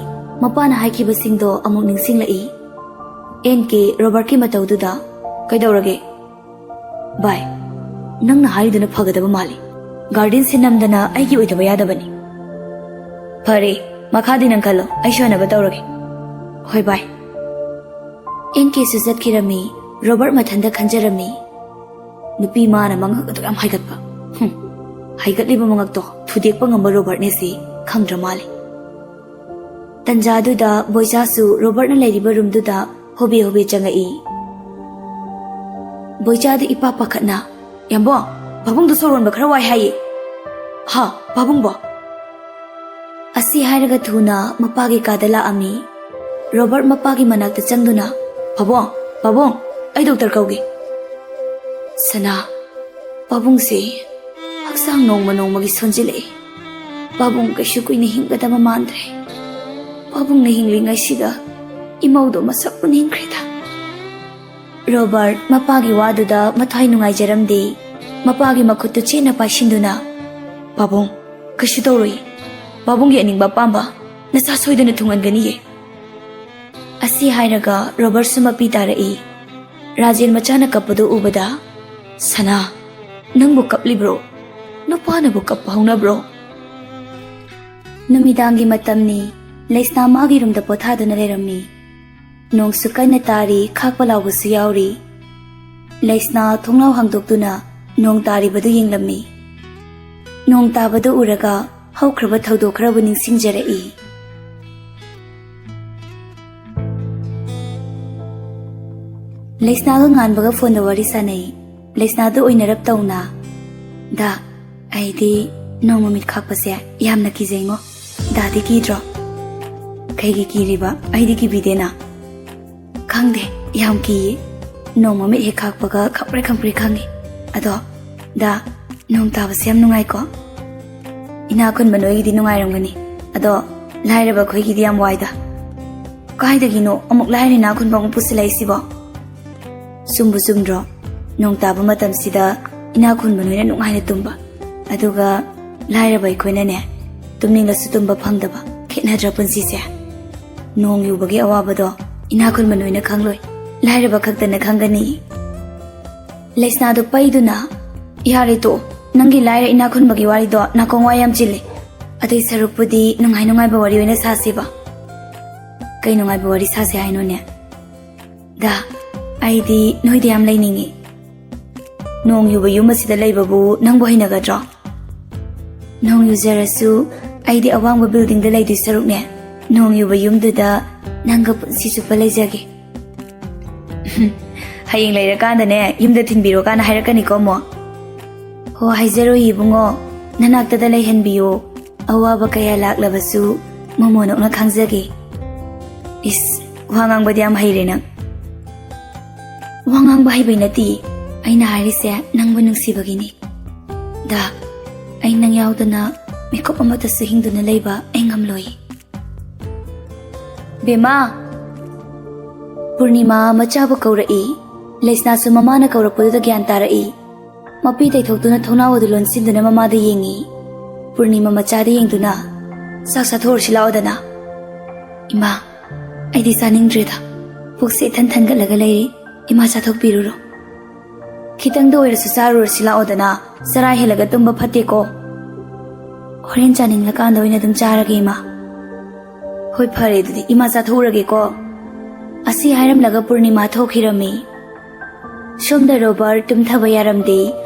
ꯃꯄꯥꯅ ꯍꯥꯏꯈꯤꯕꯁꯤꯡꯗꯣ ꯑꯃꯨꯛ ꯅꯤꯡꯁꯤꯡꯂꯛꯏ꯫ ꯑꯦꯟ ꯀꯦ ꯔꯣꯕꯔꯠꯀꯤ ꯃꯇꯧꯗꯨꯗ, "ꯀꯩꯗꯧꯔꯒꯦ?" "ꯚꯥꯏ, ꯅꯪꯅ ꯍꯥꯏꯔꯤꯗꯨꯅ ꯐꯒꯗꯕ ꯃꯥꯜꯂꯤ꯫ ꯒꯥꯔꯗꯦꯟꯁꯦ ꯅꯝꯗꯅ ꯑꯩꯒꯤ ꯑꯣꯏꯗꯕ ꯌꯥꯗꯕꯅꯤ꯫" "ꯐꯔꯦ, ꯃꯈꯥꯗꯤ ꯅꯪ ꯈꯜꯂꯣ, ꯑꯩꯁꯨ ꯌꯥꯅꯕ ꯇꯧꯔꯒꯦ꯫" "ꯍꯣꯏ ꯚꯥꯏ꯫" ꯑꯦꯟ ꯀꯦꯁꯨ ꯆꯠꯈꯤꯔꯝꯃꯤ꯫ ꯔꯣꯕꯔꯠ ꯃꯊꯟꯇ ꯈꯟꯖꯔꯝꯃꯤ꯫ "ꯅꯨꯄꯤ ꯃꯥꯅ ꯃꯉꯛ ꯑꯗꯨ ꯌꯥꯝ ꯍꯥꯏꯒꯠꯄ꯫ ꯍꯨꯝ, ꯍꯥꯏꯒꯠꯂꯤꯕ ꯃꯉꯛꯇꯣ ꯊꯨꯗꯦꯛꯄ ꯉꯝꯕ ꯔꯣꯕꯔꯠꯅꯦ ꯁꯤ ꯈꯪꯗ꯭ꯔ ꯃꯥꯜꯂꯦ꯫" ꯇꯟꯖꯥꯗꯨꯗ ꯕꯣꯏꯆꯥꯁꯨ ꯔꯣꯕꯔꯠꯅ ꯂꯩꯔꯤꯕ ꯔꯨꯝꯗꯨꯗ ꯍꯣꯕꯦ ꯍꯣꯕꯦ ꯆꯪꯉꯛꯏ꯫ ꯕꯣꯏꯆꯥꯗꯨ ꯏꯄꯥ ꯄꯥꯈꯠꯅ, "ꯌꯥꯝꯕꯣ, ꯄꯥꯕꯨꯡꯗꯨ ꯁꯣꯔ ꯍꯣꯟꯕ ꯈꯔ ꯋꯥꯏ ꯍꯥꯏꯌꯦ꯫" "ꯍꯥ, ꯄꯥꯕꯨꯡꯕꯣ?" ꯑꯁꯤ ꯍꯥꯏꯔꯒ ꯊꯨꯅ ꯃꯄꯥꯒꯤ ꯀꯥꯗ ꯂꯥꯛꯑꯝꯃꯤ꯫ ꯔꯣꯕꯔꯠ ꯃꯄꯥꯒꯤ ꯃꯅꯥꯛꯇ ꯆꯪꯗꯨꯅ, "ꯄꯥꯕꯨꯡ, ꯄꯥꯕꯨꯡ, ꯑꯩ ꯗꯣꯛꯇꯔ ꯀꯧꯒꯦ꯫" "ꯁꯅꯥ, ꯄꯥꯕꯨꯡꯁꯦ ꯍꯛꯆꯥꯡ ꯅꯣꯡꯃ ꯅꯣꯡꯃꯒꯤ ꯁꯣꯟꯖꯤꯜꯂꯛꯑꯦ꯫ ꯄꯥꯕꯨꯡ ꯀꯩꯁꯨ ꯀꯨꯏꯅ ꯍꯤꯡꯒꯗꯕ ꯃꯥꯟꯗ꯭ꯔꯦ꯫ ꯄꯥꯕꯨꯡꯅ ꯍꯤꯡꯂꯤꯉꯩꯁꯤꯗ ꯏꯃꯧꯗꯣ ꯃꯁꯛ ꯎꯅꯤꯡꯈ꯭ꯔꯦꯗ꯫" ꯔꯣꯕꯔꯠ ꯃꯄꯥꯒꯤ ꯋꯥꯗꯨꯗ ꯃꯊ꯭ꯋꯥꯏ ꯅꯨꯡꯉꯥꯏꯖꯔꯝꯗꯦ꯫ ꯃꯄꯥꯒꯤ ꯃꯈꯨꯠꯇꯨ ꯆꯦꯠꯅ ꯄꯥꯏꯁꯤꯟꯗꯨꯅ, "ꯄꯥꯕꯨꯡ, ꯀꯩꯁꯨ ꯇꯧꯔꯣꯏ꯫ ꯄꯥꯕꯨꯡꯒꯤ ꯑꯅꯤꯡꯕ ꯑꯄꯥꯝꯕ ꯅꯆꯥ ꯁꯣꯏꯗꯅ ꯊꯨꯡꯍꯟꯒꯅꯤꯌꯦ"꯫ ꯑꯁꯤ ꯍꯥꯏꯔꯒ ꯔꯣꯕꯔꯠꯁꯨ ꯃꯄꯤ ꯇꯥꯔꯛꯏ꯫ ꯔꯥꯖꯦꯟ ꯃꯆꯥꯅ ꯀꯞꯄꯗꯨ ꯎꯕꯗ, "ꯁꯅꯥ, ꯅꯪꯕꯨ ꯀꯞꯂꯤꯕ꯭ꯔꯣ? ꯅꯨꯄꯥꯅꯕꯨ ꯀꯞꯄ ꯍꯧꯅꯕ꯭ꯔꯣ?" ꯅꯨꯃꯤꯗꯥꯡꯒꯤ ꯃꯇꯝꯅꯤ꯫ ꯂꯩꯁꯅꯥ ꯃꯥꯒꯤ ꯔꯨꯝꯗ ꯄꯣꯊꯥꯗꯨꯅ ꯂꯩꯔꯝꯃꯤ꯫ ꯅꯣꯡꯁꯨ ꯀꯟꯅ ꯇꯥꯔꯤ, ꯈꯥꯛꯄ ꯂꯥꯎꯕꯁꯨ ꯌꯥꯎꯔꯤ꯫ ꯂꯩꯁꯅꯥ ꯊꯣꯡꯅꯥꯎ ꯍꯥꯡꯗꯣꯛꯇꯨꯅ ꯅꯣꯡ ꯇꯥꯔꯤꯕꯗꯨ ꯌꯦꯡꯂꯝꯃꯤ꯫ ꯅꯣꯡ ꯇꯥꯕꯗꯨ ꯎꯔꯒ ꯍꯧꯈ꯭ꯔꯕ ꯊꯧꯗꯣꯛ ꯈꯔꯕꯨ ꯅꯤꯡꯁꯤꯡꯖꯔꯛꯏ꯫ ꯂꯩꯁꯅꯥꯒ ꯉꯥꯟꯕꯒ ꯐꯣꯟꯗ ꯋꯥꯔꯤ ꯁꯥꯟꯅꯩ꯫ ꯂꯩꯁꯅꯥꯗꯨ ꯑꯣꯏꯅꯔꯞ ꯇꯧꯅ, "ꯗꯥ, ꯑꯩꯗꯤ ꯅꯣꯡ ꯃꯃꯤꯠ ꯈꯥꯛꯄꯁꯦ ꯌꯥꯝꯅ ꯀꯤꯖꯩꯉꯣ꯫ ꯗꯥꯗꯤ ꯀꯤꯗ꯭ꯔꯣ?" "ꯀꯩꯒꯤ ꯀꯤꯔꯤꯕ? ꯑꯩꯗꯤ ꯀꯤꯕꯤꯗꯦꯅ꯫" "ꯈꯪꯗꯦ, ꯌꯥꯝ ꯀꯤꯌꯦ꯫ ꯅꯣꯡ ꯃꯃꯤꯠ ꯍꯦꯛ ꯈꯥꯛꯄꯒ ꯈꯪꯄ꯭ꯔꯦꯛ ꯈꯪꯄ꯭ꯔꯦꯛ ꯈꯪꯉꯦ꯫ ꯑꯗꯣ ꯗꯥ, ꯅꯣꯡ ꯇꯥꯕꯁꯦ ꯌꯥꯝ ꯅꯨꯡꯉꯥꯏꯀꯣ꯫ ꯏꯅꯥꯛ ꯈꯨꯟꯕ ꯅꯣꯏꯒꯤꯗꯤ ꯅꯨꯡꯉꯥꯏꯔꯝꯒꯅꯤ, ꯑꯗꯣ ꯂꯥꯏꯔꯕ ꯑꯩꯈꯣꯏꯒꯤꯗꯤ ꯌꯥꯝ ꯋꯥꯏꯗ꯫ ꯀꯥꯏꯗꯒꯤꯅꯣ ꯑꯃꯨꯛ ꯂꯥꯏꯔ ꯏꯅꯥꯛ ꯈꯨꯟꯕ ꯑꯃꯨꯛ ꯄꯨꯁꯤꯜꯂꯛꯏꯁꯤꯕꯣ?" ꯆꯨꯝꯕꯨ ꯆꯨꯝꯗ꯭ꯔꯣ? ꯅꯣꯡ ꯇꯥꯕ ꯃꯇꯝꯁꯤꯗ ꯏꯅꯥꯛ ꯈꯨꯟꯕ ꯅꯣꯏꯅ ꯅꯨꯡꯉꯥꯏꯅ ꯇꯨꯝꯕ, ꯑꯗꯨꯒ ꯂꯥꯏꯔꯕ ꯑꯩꯈꯣꯏꯅꯅꯦ, ꯇꯨꯝꯅꯤꯡꯂꯁꯨ ꯇꯨꯝꯕ ꯐꯪꯗꯕ꯫ ꯈꯦꯠꯅꯗ꯭ꯔ ꯄꯨꯟꯁꯤꯁꯦ? ꯅꯣꯡ ꯌꯨꯕꯒꯤ ꯑꯋꯥꯕꯗꯣ ꯏꯅꯥꯛ ꯈꯨꯟꯕ ꯅꯣꯏꯅ ꯈꯪꯂꯣꯏ, ꯂꯥꯏꯔꯕ ꯈꯛꯇꯅ ꯈꯪꯒꯅꯤ꯫ ꯂꯩꯁꯅꯥꯗꯨ ꯄꯩꯗꯨꯅ, "ꯌꯥꯔꯦ ꯇꯣꯛꯑꯣ, ꯅꯪꯒꯤ ꯂꯥꯏꯔ ꯏꯅꯥꯛ ꯈꯨꯟꯕꯒꯤ ꯋꯥꯔꯤꯗꯣ ꯅꯥꯀꯣꯡ ꯋꯥ ꯌꯥꯝ ꯆꯤꯜꯂꯤ꯫ ꯑꯗꯨꯏ ꯁꯔꯨꯛꯄꯨꯗꯤ ꯅꯨꯡꯉꯥꯏ ꯅꯨꯡꯉꯥꯏꯕ ꯋꯥꯔꯤ ꯑꯣꯏꯅ ꯁꯥꯁꯤꯕ꯫" "ꯀꯩ ꯅꯨꯡꯉꯥꯏꯕ ꯋꯥꯔꯤ ꯁꯥꯁꯦ ꯍꯥꯏꯅꯣꯅꯦ?" "ꯗꯥ, ꯑꯩꯗꯤ ꯅꯣꯏꯗ ꯌꯥꯝ ꯂꯩꯅꯤꯡꯉꯤ꯫ ꯅꯣꯡ ꯌꯨꯕ ꯌꯨꯝ ꯑꯁꯤꯗ ꯂꯩꯕꯕꯨ ꯅꯪꯕꯨ ꯍꯩꯅꯒꯗ꯭ꯔꯣ?" "ꯅꯣꯡ ꯌꯨꯖꯔꯁꯨ ꯑꯩꯗꯤ ꯑꯋꯥꯡꯕ ꯕꯤꯜꯗꯤꯡꯗ ꯂꯩꯗꯣꯏ ꯁꯔꯨꯛꯅꯦ, ꯅꯣꯡ ꯌꯨꯕ ꯌꯨꯝꯗꯨꯗ ꯅꯪꯒ ꯄꯨꯟꯁꯤ ꯆꯨꯞꯄ ꯂꯩꯖꯒꯦ꯫" "ꯍꯌꯦꯡ ꯂꯩꯔꯀꯥꯟꯗꯅꯦ, ꯌꯨꯝꯗ ꯊꯤꯟꯕꯤꯔꯣ ꯀꯥꯟꯅ ꯍꯥꯏꯔꯛꯀꯅꯤꯀꯣ ꯑꯃꯨꯛ꯫" "ꯍꯣ, ꯍꯥꯏꯖꯔꯣꯏ ꯏꯕꯨꯡꯉꯣ, ꯅꯅꯥꯛꯇꯗ ꯂꯩꯍꯟꯕꯤꯌꯣ꯫ ꯑꯋꯥꯕ ꯀꯌꯥ ꯂꯥꯛꯂꯕꯁꯨ ꯃꯣꯃꯣꯟꯅꯣꯛꯅ ꯈꯥꯡꯖꯒꯦ꯫" ꯏꯁ, ꯋꯥ ꯉꯥꯡꯕꯗꯤ ꯌꯥꯝ ꯍꯩꯔꯦ ꯅꯪ꯫ "ꯋꯥ ꯉꯥꯡꯕ ꯍꯩꯕꯩ ꯅꯠꯇꯦ, ꯑꯩꯅ ꯍꯥꯏꯔꯤꯁꯦ ꯅꯪꯕꯨ ꯅꯨꯡꯁꯤꯕꯒꯤꯅꯤ꯫ ꯗꯥ, ꯑꯩ ꯅꯪ ꯌꯥꯎꯗꯅ ꯃꯤꯀꯨꯞ ꯑꯃꯠꯇꯁꯨ ꯍꯤꯡꯗꯨꯅ ꯂꯩꯕ ꯑꯩ ꯉꯝꯂꯣꯏ꯫" "ꯕꯦꯃꯥ!" ꯄꯨꯔꯅꯤꯃꯥ ꯃꯆꯥꯕꯨ ꯀꯧꯔꯛꯏ꯫ ꯂꯩꯁꯅꯥꯁꯨ ꯃꯃꯥꯅ ꯀꯧꯔꯛꯄꯗꯨꯗ ꯒ꯭ꯌꯥꯟ ꯇꯥꯔꯛꯏ꯫ ꯃꯄꯤ ꯇꯩꯊꯣꯛꯇꯨꯅ ꯊꯣꯡꯅꯥꯎ ꯑꯗꯨ ꯂꯣꯟꯁꯤꯟꯗꯨꯅ ꯃꯃꯥꯗ ꯌꯦꯡꯉꯤ꯫ ꯄꯨꯔꯅꯤꯃꯥ ꯃꯆꯥꯗ ꯌꯦꯡꯗꯨꯅ, "ꯆꯥꯛ ꯆꯥꯊꯣꯛꯎꯔꯁꯤ ꯂꯥꯛꯑꯣꯗꯅ꯫ ꯏꯃꯥ, ꯑꯩꯗꯤ ꯆꯥꯅꯤꯡꯗ꯭ꯔꯦꯗ꯫ ꯄꯨꯛꯁꯦ ꯏꯊꯟ ꯊꯟꯒꯠꯂꯒ ꯂꯩꯔꯤ꯫ ꯏꯃꯥ ꯆꯥꯊꯣꯛꯄꯤꯔꯨꯔꯣ꯫ ꯈꯤꯇꯪꯗ ꯑꯣꯏꯔꯁꯨ ꯆꯥꯔꯨꯔꯁꯤ ꯂꯥꯛꯑꯣꯗꯅ꯫ ꯆꯔꯥ ꯍꯦꯜꯂꯒ ꯇꯨꯝꯕ ꯐꯠꯇꯦꯀꯣ꯫ ꯍꯣꯔꯦꯟ ꯆꯥꯅꯤꯡꯂꯀꯥꯟꯗ ꯑꯣꯏꯅ ꯑꯗꯨꯝ ꯆꯥꯔꯒꯦ ꯏꯃꯥ꯫" "ꯍꯣꯏ, ꯐꯔꯦ ꯑꯗꯨꯗꯤ, ꯏꯃꯥ ꯆꯥꯊꯣꯛꯎꯔꯒꯦꯀꯣ꯫" ꯑꯁꯤ ꯍꯥꯏꯔꯝꯂꯒ ꯄꯨꯔꯅꯤꯃꯥ ꯊꯣꯛꯈꯤꯔꯝꯃꯤ꯫ ꯁꯣꯝꯗ ꯔꯣꯕꯔꯠ ꯇꯨꯝꯊꯕ ꯌꯥꯔꯝꯗꯦ꯫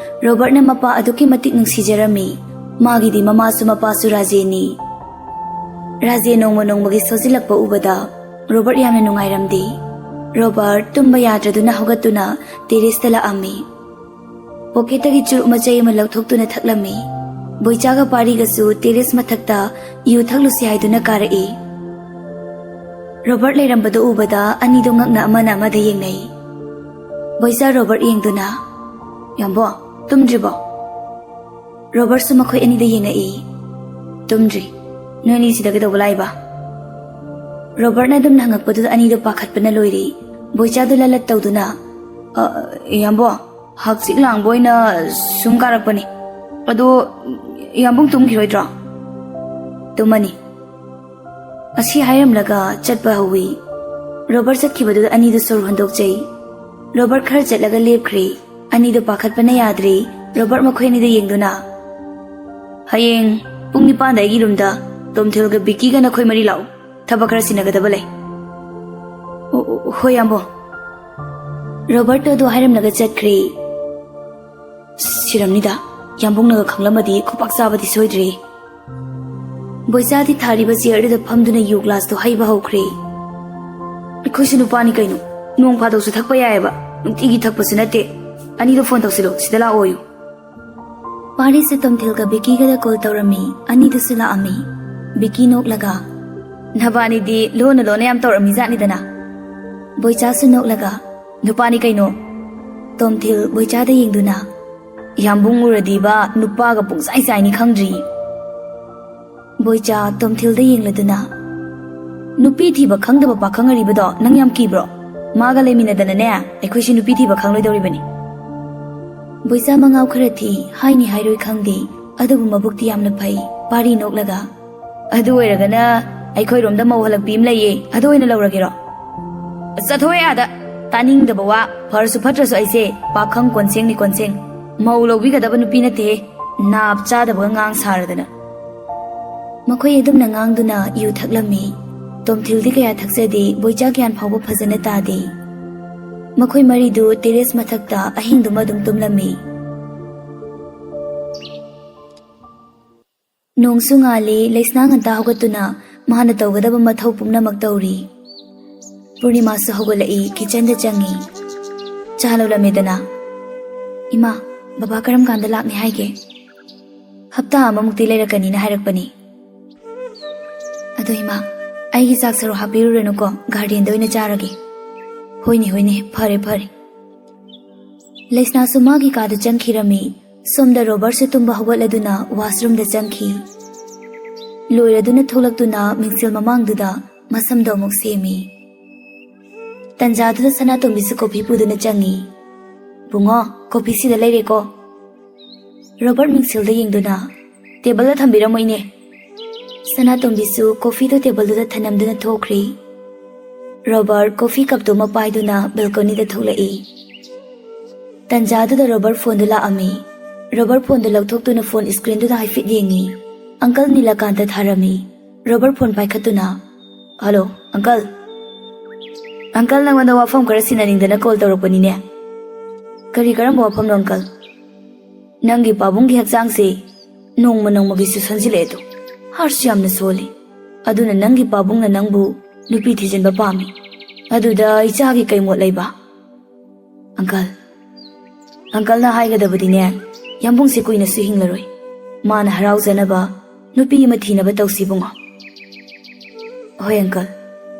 ꯔꯣꯕꯔꯠꯅ ꯃꯄꯥ ꯑꯗꯨꯛꯀꯤ ꯃꯇꯤꯛ ꯅꯨꯡꯁꯤꯖꯔꯝꯃꯤ꯫ ꯃꯥꯒꯤꯗꯤ ꯃꯃꯥꯁꯨ ꯃꯄꯥꯁꯨ ꯔꯥꯖꯦꯟꯅꯤ꯫ ꯔꯥꯖꯦꯟ ꯅꯣꯡꯃ ꯅꯣꯡꯃꯒꯤ ꯁꯣꯖꯤꯜꯂꯛꯄ ꯎꯕꯗ ꯔꯣꯕꯔꯠ ꯌꯥꯝꯅ ꯅꯨꯡꯉꯥꯏꯔꯝꯗꯦ꯫ ꯔꯣꯕꯔꯠ ꯇꯨꯝꯕ ꯌꯥꯗ꯭ꯔꯗꯨꯅ ꯍꯧꯒꯠꯇꯨꯅ ꯇꯦꯔꯦꯁꯇ ꯂꯥꯛꯑꯝꯃꯤ꯫ ꯄꯣꯀꯦꯠꯇꯒꯤ ꯆꯨꯔꯨꯞ ꯃꯆꯩ ꯑꯃ ꯂꯧꯊꯣꯛꯇꯨꯅ ꯊꯛꯂꯝꯃꯤ꯫ ꯕꯣꯏꯆꯥꯒ ꯄꯥꯔꯤꯒꯁꯨ ꯇꯦꯔꯦꯁ ꯃꯊꯛꯇ ꯌꯨ ꯊꯛꯂꯨꯁꯤ ꯍꯥꯏꯗꯨꯅ ꯀꯥꯔꯛꯏ꯫ ꯔꯣꯕꯔꯠ ꯂꯩꯔꯝꯕꯗꯨ ꯎꯕꯗ ꯑꯅꯤꯗꯣ ꯉꯛꯅ ꯑꯃꯅ ꯑꯃꯗ ꯌꯦꯡꯅꯩ꯫ ꯕꯣꯏꯆꯥ ꯔꯣꯕꯔꯠ ꯌꯦꯡꯗꯨꯅ, "ꯌꯥꯝꯕꯣ, ꯇꯨꯝꯗ꯭ꯔꯤꯕꯣ?" ꯔꯣꯕꯔꯠꯁꯨ ꯃꯈꯣꯏ ꯑꯅꯤꯗ ꯌꯦꯡꯉꯛꯏ꯫ "ꯇꯨꯝꯗ꯭ꯔꯤ꯫ ꯅꯣꯏ ꯑꯅꯤ ꯁꯤꯗ ꯀꯩꯗꯧꯕ ꯂꯥꯛꯏꯕ?" ꯔꯣꯕꯔꯠꯅ ꯑꯗꯨꯝꯅ ꯍꯪꯉꯛꯄꯗꯨꯗ ꯑꯅꯤꯗꯣ ꯄꯥꯈꯠꯄꯅ ꯂꯣꯏꯔꯦ꯫ ꯕꯣꯏꯆꯥꯗꯣ ꯂꯂꯠ ꯇꯧꯗꯨꯅ, "ꯑ, ꯏꯌꯥꯝꯕꯣ, ꯍꯛꯆꯤꯛ ꯂꯥꯡꯕ ꯑꯣꯏꯅ ꯁꯨꯝ ꯀꯥꯔꯛꯄꯅꯤ꯫ ꯑꯗꯣ, ꯏꯌꯥꯝꯕꯨꯡ ꯇꯨꯝꯈꯤꯔꯣꯏꯗ꯭ꯔꯣ?" "ꯇꯨꯝꯃꯅꯤ꯫" ꯑꯁꯤ ꯍꯥꯏꯔꯝꯂꯒ ꯆꯠꯄ ꯍꯧꯏ꯫ ꯔꯣꯕꯔꯠ ꯆꯠꯈꯤꯕꯗꯨꯗ ꯑꯅꯤꯗꯨ ꯁꯣꯔ ꯍꯣꯟꯗꯣꯛꯆꯩ꯫ ꯔꯣꯕꯔꯠ ꯈꯔ ꯆꯠꯂꯒ ꯂꯦꯞꯈ꯭ꯔꯦ꯫ ꯑꯅꯤꯗꯨ ꯄꯥꯈꯠꯄꯅ ꯌꯥꯗ꯭ꯔꯦ꯫ ꯔꯣꯕꯔꯠ ꯃꯈꯣꯏ ꯑꯅꯤꯗ ꯌꯦꯡꯗꯨꯅ, "ꯍꯌꯦꯡ ꯄꯨꯡ ꯅꯤꯄꯥꯟꯗ ꯑꯩꯒꯤ ꯔꯨꯝꯗ ꯇꯣꯝꯊꯤꯜꯒ ꯕꯤꯀꯤꯒ ꯅꯈꯣꯏ ꯃꯔꯤ ꯂꯥꯛꯎ꯫ ꯊꯕꯛ ꯈꯔ ꯁꯤꯟꯅꯒꯗꯕ ꯂꯩ꯫" "ꯑꯣ, ꯑꯣ, ꯍꯣꯏ, ꯌꯥꯝꯕꯣ꯫" ꯔꯣꯕꯔꯠꯇꯣ ꯑꯗꯨ ꯍꯥꯏꯔꯝꯂꯒ ꯆꯠꯈ꯭ꯔꯦ꯫ "ꯁꯤꯔꯝꯅꯤꯗ, ꯌꯥꯝꯕꯨꯡꯅꯒ ꯈꯪꯂꯝꯃꯗꯤ ꯈꯨꯄꯥꯛ ꯆꯥꯕꯗꯤ ꯁꯣꯏꯗ꯭ꯔꯦ꯫" ꯕꯣꯏꯆꯥꯗꯤ ꯊꯥꯔꯤꯕ ꯆꯤꯌꯔꯗꯨꯗ ꯐꯝꯗꯨꯅ ꯌꯨ ꯒ꯭ꯂꯥꯁꯇꯣ ꯍꯩꯕ ꯍꯧꯈ꯭ꯔꯦ꯫ "ꯑꯩꯈꯣꯏꯁꯨ ꯅꯨꯄꯥꯅꯤ ꯀꯩꯅꯣ, ꯅꯣꯡ ꯐꯥꯗꯣꯛꯁꯨ ꯊꯛꯄ ꯌꯥꯏꯑꯕ, ꯅꯨꯡꯇꯤꯒꯤ ꯊꯛꯄꯁꯨ ꯅꯠꯇꯦ꯫ ꯑꯅꯤꯗꯣ ꯐꯣꯟ ꯇꯧꯁꯤꯜꯂꯣ, ꯁꯤꯗ ꯂꯥꯛꯑꯣꯌꯨ꯫" ꯄꯥꯔꯤꯁꯦ ꯇꯣꯝꯊꯤꯜꯒ ꯕꯤꯀꯤꯒꯗ ꯀꯣꯜ ꯇꯧꯔꯝꯃꯤ꯫ ꯑꯅꯤꯗꯨꯁꯨ ꯂꯥꯛꯑꯝꯃꯤ꯫ ꯕꯤꯀꯤ ꯅꯣꯛꯂꯒ, "ꯅꯕꯥꯅꯤꯗꯤ ꯂꯣꯟꯅ ꯂꯣꯟꯅ ꯌꯥꯝ ꯇꯧꯔꯝꯃꯤ ꯖꯥꯠꯅꯤꯗꯅ꯫" ꯕꯣꯏꯆꯥꯁꯨ ꯅꯣꯛꯂꯒ, "ꯅꯨꯄꯥꯅꯤ ꯀꯩꯅꯣ꯫" ꯇꯣꯝꯊꯤꯜ ꯕꯣꯏꯆꯥꯗ ꯌꯦꯡꯗꯨꯅ, "ꯌꯥꯝꯕꯨꯡ ꯎꯔꯗꯤꯕ ꯅꯨꯄꯥꯒ ꯄꯨꯡꯆꯥꯏ ꯆꯥꯏꯅꯤ ꯈꯪꯗ꯭ꯔꯤ꯫" ꯕꯣꯏꯆꯥ ꯇꯣꯝꯊꯤꯜꯗ ꯌꯦꯡꯂꯗꯨꯅ, "ꯅꯨꯄꯤ ꯊꯤꯕ ꯈꯪꯗꯕ ꯄꯥꯈꯪ ꯑꯔꯤꯕꯗꯣ ꯅꯪ ꯌꯥꯝ ꯀꯤꯕ꯭ꯔꯣ?" ꯃꯥꯒ ꯂꯩꯃꯤꯟꯅꯗꯅꯅꯦ, ꯑꯩꯈꯣꯏꯁꯤ ꯅꯨꯄꯤ ꯊꯤꯕ ꯈꯪꯂꯣꯏꯗꯧꯔꯤꯕꯅꯤ꯫ ꯕꯣꯏꯆꯥ ꯃꯉꯥꯎ ꯈꯔ ꯊꯤ, ꯍꯥꯏꯅꯤ ꯍꯥꯏꯔꯣꯏ ꯈꯪꯗꯦ, ꯑꯗꯨꯕꯨ ꯃꯕꯨꯛꯇꯤ ꯌꯥꯝꯅ ꯐꯩ, ꯄꯥꯔꯤ ꯅꯣꯛꯂꯒ꯫ ꯑꯗꯨ ꯑꯣꯏꯔꯒꯅ ꯑꯩꯈꯣꯏꯔꯣꯝꯗ ꯃꯧ ꯍꯜꯂꯛꯄꯤ ꯑꯃ ꯂꯩꯌꯦ, ꯑꯗꯨ ꯑꯣꯏꯅ ꯂꯧꯔꯒꯦꯔꯣ? ꯆꯠꯊꯣꯛꯑꯦ ꯑꯥꯗ꯫ ꯇꯥꯅꯤꯡꯗꯕ ꯋꯥ꯫ ꯐꯔꯁꯨ ꯐꯠꯇ꯭ꯔꯁꯨ ꯑꯩꯁꯦ ꯄꯥꯈꯪ ꯀꯣꯟꯁꯦꯡꯅꯤ, ꯀꯣꯟꯁꯦꯡ꯫ ꯃꯧ ꯂꯧꯕꯤꯒꯗꯕ ꯅꯨꯄꯤ ꯅꯠꯇꯦꯍꯦ꯫ ꯅꯥꯞ ꯆꯥꯗꯕꯒ ꯉꯥꯡ ꯁꯥꯔꯗꯅ꯫ ꯃꯈꯣꯏ ꯑꯗꯨꯝꯅ ꯉꯥꯡꯗꯨꯅ ꯌꯨ ꯊꯛꯂꯝꯃꯤ꯫ ꯇꯣꯝꯊꯤꯜꯗꯤ ꯀꯌꯥ ꯊꯛꯆꯗꯦ, ꯕꯣꯏꯆꯥ ꯒ꯭ꯌꯥꯟ ꯐꯥꯎꯕ ꯐꯖꯅ ꯇꯥꯗꯦ꯫ ꯃꯈꯣꯏ ꯃꯔꯤꯗꯨ ꯇꯦꯔꯦꯁ ꯃꯊꯛꯇ ꯑꯍꯤꯡꯗꯨꯃ ꯑꯗꯨꯝ ꯇꯨꯝꯂꯝꯃꯤ꯫ ꯅꯣꯡꯁꯨ ꯉꯥꯜꯂꯤ, ꯂꯩꯁꯅꯥ ꯉꯟꯇꯥ ꯍꯧꯒꯠꯇꯨꯅ ꯃꯥꯅ ꯇꯧꯒꯗꯕ ꯃꯊꯧ ꯄꯨꯝꯅꯃꯛ ꯇꯧꯔꯤ꯫ ꯄꯨꯔꯅꯤꯃꯥꯁꯨ ꯍꯧꯒꯠꯂꯛꯏ, ꯀꯤꯆꯟꯗ ꯆꯪꯉꯤ꯫ ꯆꯥ ꯂꯣꯜꯂꯝꯃꯦꯗꯅ꯫ "ꯏꯃꯥ, ꯕꯕꯥ ꯀꯔꯝ ꯀꯥꯟꯗ ꯂꯥꯛꯅꯤ ꯍꯥꯏꯒꯦ?" "ꯍꯞꯇꯥ ꯑꯃꯃꯨꯛꯇꯤ ꯂꯩꯔꯛꯀꯅꯤꯅ ꯍꯥꯏꯔꯛꯄꯅꯤ꯫" "ꯑꯗꯣ ꯏꯃꯥ, ꯑꯩꯒꯤ ꯆꯥꯛ ꯁꯔꯨꯛ ꯍꯥꯞꯄꯤꯔꯨꯔꯅꯨꯀꯣ, ꯒꯥꯔꯗꯦꯟꯗ ꯑꯣꯏꯅ ꯆꯥꯔꯒꯦ꯫" "ꯍꯣꯏꯅꯦ, ꯍꯣꯏꯅꯦ, ꯐꯔꯦ, ꯐꯔꯦ꯫" ꯂꯩꯁꯅꯥꯁꯨ ꯃꯥꯒꯤ ꯀꯥꯗ ꯆꯪꯈꯤꯔꯝꯃꯤ꯫ ꯁꯣꯝꯗ ꯔꯣꯕꯔꯠꯁꯨ ꯇꯨꯝꯕ ꯍꯧꯒꯠꯂꯗꯨꯅ ꯋꯥꯁꯔꯨꯝꯗ ꯆꯪꯈꯤ꯫ ꯂꯣꯏꯔꯗꯨꯅ ꯊꯣꯛꯂꯛꯇꯨꯅ ꯃꯤꯡꯁꯦꯜ ꯃꯃꯥꯡꯗꯨꯗ ꯃꯁꯝꯗꯣ ꯑꯃꯨꯛ ꯁꯦꯝꯃꯤ꯫ ꯇꯟꯖꯥꯗꯨꯗ ꯁꯅꯥꯇꯣꯝꯕꯤꯁꯨ ꯀꯣꯐꯤ ꯄꯨꯗꯨꯅ ꯆꯪꯉꯤ꯫ "ꯕꯨꯡꯉꯣ, ꯀꯣꯐꯤ ꯁꯤꯗ ꯂꯩꯔꯦꯀꯣ꯫" ꯔꯣꯕꯔꯠ ꯃꯤꯡꯁꯦꯜꯗ ꯌꯦꯡꯗꯨꯅ, "ꯇꯦꯕꯜꯗ ꯊꯝꯕꯤꯔꯝꯃꯣ, ꯏꯅꯦ꯫" ꯁꯅꯥꯇꯣꯝꯕꯤꯁꯨ ꯀꯣꯐꯤꯗꯨ ꯇꯦꯕꯜꯗꯨꯗ ꯊꯅꯝꯗꯨꯅ ꯊꯣꯛꯈ꯭ꯔꯦ꯫ ꯔꯣꯕꯔꯠ ꯀꯣꯐꯤ ꯀꯞꯇꯨꯃ ꯄꯥꯏꯗꯨꯅ ꯕꯦꯜꯀꯣꯅꯤꯗ ꯊꯣꯛꯂꯛꯏ꯫ ꯇꯟꯖꯥꯗꯨꯗ ꯔꯣꯕꯔꯠ ꯐꯣꯟꯗꯨ ꯂꯥꯛꯑꯝꯃꯤ꯫ ꯔꯣꯕꯔꯠ ꯐꯣꯟꯗꯨ ꯂꯧꯊꯣꯛꯇꯨꯅ ꯐꯣꯟ ꯁ꯭ꯀ꯭ꯔꯤꯟꯗꯨꯗ ꯍꯥꯏꯐꯦꯠ ꯌꯦꯡꯉꯤ꯫ ꯑꯪꯀꯜ ꯅꯤꯂꯀꯥꯟꯇ ꯊꯥꯔꯝꯃꯤ꯫ ꯔꯣꯕꯔꯠ ꯐꯣꯟ ꯄꯥꯏꯈꯠꯇꯨꯅ, "ꯍꯜꯂꯣ, ꯑꯪꯀꯜ꯫" "ꯑꯪꯀꯜ, ꯅꯪꯉꯣꯟꯗ ꯋꯥꯐꯝ ꯈꯔ ꯁꯤꯟꯅꯅꯤꯡꯗꯅ ꯀꯣꯜ ꯇꯧꯔꯛꯄꯅꯤꯅꯦ꯫" "ꯀꯔꯤ, ꯀꯔꯝꯕ ꯋꯥꯐꯝꯅꯣ, ꯑꯪꯀꯜ?" "ꯅꯪꯒꯤ ꯄꯥꯕꯨꯡꯒꯤ ꯍꯛꯆꯥꯡꯁꯦ ꯅꯣꯡꯃ ꯅꯣꯡꯃꯒꯤꯁꯨ ꯁꯣꯟꯖꯤꯜꯂꯛꯑꯦ ꯑꯗꯣ, ꯍꯥꯔꯠꯁꯨ ꯌꯥꯝꯅ ꯁꯣꯜꯂꯤ꯫ ꯑꯗꯨꯅ ꯅꯪꯒꯤ ꯄꯥꯕꯨꯡꯅ ꯅꯪꯕꯨ ꯅꯨꯄꯤ ꯊꯤꯖꯤꯟꯕ ꯄꯥꯝꯃꯤ꯫ ꯑꯗꯨꯗ ꯏꯆꯥꯒꯤ ꯀꯩ ꯃꯣꯠ ꯂꯩꯕ?" "ꯑꯪꯀꯜ, ꯑꯪꯀꯜꯅ ꯍꯥꯏꯒꯗꯕꯗꯤꯅꯦ, ꯌꯥꯝꯕꯨꯡꯁꯦ ꯀꯨꯏꯅꯁꯨ ꯍꯤꯡꯂꯔꯣꯏ꯫ ꯃꯥꯅ ꯍꯔꯥꯎꯖꯅꯕ ꯅꯨꯄꯤ ꯑꯃ ꯊꯤꯅꯕ ꯇꯧꯁꯤ, ꯏꯕꯨꯡꯉꯣ꯫" "ꯍꯣꯏ, ꯑꯪꯀꯜ,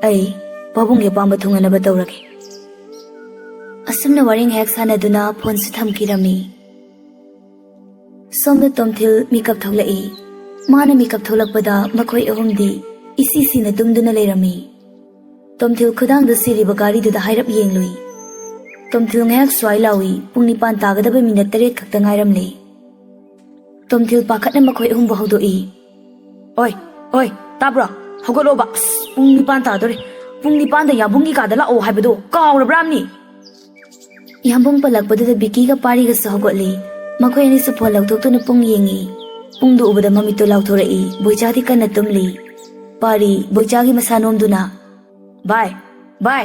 ꯑꯩ ꯄꯥꯕꯨꯡꯒꯤ ꯑꯄꯥꯝꯕ ꯊꯨꯡꯅꯅꯕ ꯇꯧꯔꯒꯦ꯫" ꯑꯁꯨꯝꯅ ꯋꯥꯔꯤ ꯉꯥꯏꯍꯥꯛ ꯁꯥꯟꯅꯗꯨꯅ ꯐꯣꯟꯁꯨ ꯊꯝꯈꯤꯔꯝꯃꯤ꯫ ꯁꯣꯝꯗ ꯇꯣꯝꯊꯤꯜ ꯃꯤꯀꯞ ꯊꯣꯛꯂꯛꯏ꯫ ꯃꯥꯅ ꯃꯤꯀꯞ ꯊꯣꯛꯂꯛꯄꯗ ꯃꯈꯣꯏ ꯑꯍꯨꯝꯗꯤ ꯏꯁꯤ ꯁꯤꯅ ꯇꯨꯝꯗꯨꯅ ꯂꯩꯔꯝꯃꯤ꯫ ꯇꯣꯝꯊꯤꯜ ꯈꯨꯗꯥꯡꯗ ꯁꯤꯔꯤꯕ ꯘꯥꯔꯤꯗꯨꯗ ꯍꯥꯏꯔꯞ ꯌꯦꯡꯂꯨꯏ꯫ ꯇꯣꯝꯊꯤꯜ ꯉꯥꯏꯍꯥꯛ ꯁ꯭ꯋꯥꯏ ꯂꯥꯎꯏ꯫ ꯄꯨꯡ ꯅꯤꯄꯥꯟ ꯇꯥꯒꯗꯕ ꯃꯤꯅꯠ ꯇꯔꯦꯠ ꯈꯛꯇ ꯉꯥꯏꯔꯝꯂꯦ꯫ ꯇꯣꯝꯊꯤꯜ ꯄꯥꯈꯠꯅ ꯃꯈꯣꯏ ꯑꯍꯨꯝꯕꯨ ꯍꯧꯗꯣꯛꯏ꯫ "ꯑꯣꯏ, ꯑꯣꯏ, ꯇꯥꯕ꯭ꯔꯣ? ꯍꯧꯒꯠꯂꯣꯕ꯫ ꯑꯁ, ꯄꯨꯡ ꯅꯤꯄꯥꯟ ꯇꯥꯗꯣꯔꯦ꯫ ꯄꯨꯡ ꯅꯤꯄꯥꯟꯗ ꯌꯥꯝꯕꯨꯡꯒꯤ ꯀꯥꯗ ꯂꯥꯛꯑꯣ ꯍꯥꯏꯕꯗꯣ ꯀꯥꯎꯔꯕ꯭ꯔꯥ ꯑꯝꯅꯤ?" ꯌꯥꯝꯕꯨꯡ ꯄꯜꯂꯛꯄꯗꯨꯗ ꯕꯤꯀꯤꯒ ꯄꯥꯔꯤꯒꯁꯨ ꯍꯧꯒꯠꯂꯤ꯫ ꯃꯈꯣꯏ ꯑꯅꯤꯁꯨ ꯐꯣꯟ ꯂꯧꯊꯣꯛꯇꯨꯅ ꯄꯨꯡ ꯌꯦꯡꯉꯤ꯫ ꯄꯨꯡꯗꯨ ꯎꯕꯗ ꯃꯃꯤꯠꯇꯨ ꯂꯥꯎꯊꯣꯔꯛꯏ꯫ ꯕꯣꯏꯆꯥꯗꯤ ꯀꯟꯅ ꯇꯨꯝꯂꯤ꯫ ꯄꯥꯔꯤ ꯕꯣꯏꯆꯥꯒꯤ ꯃꯁꯥ ꯅꯣꯝꯗꯨꯅ, "ꯚꯥꯏ, ꯚꯥꯏ,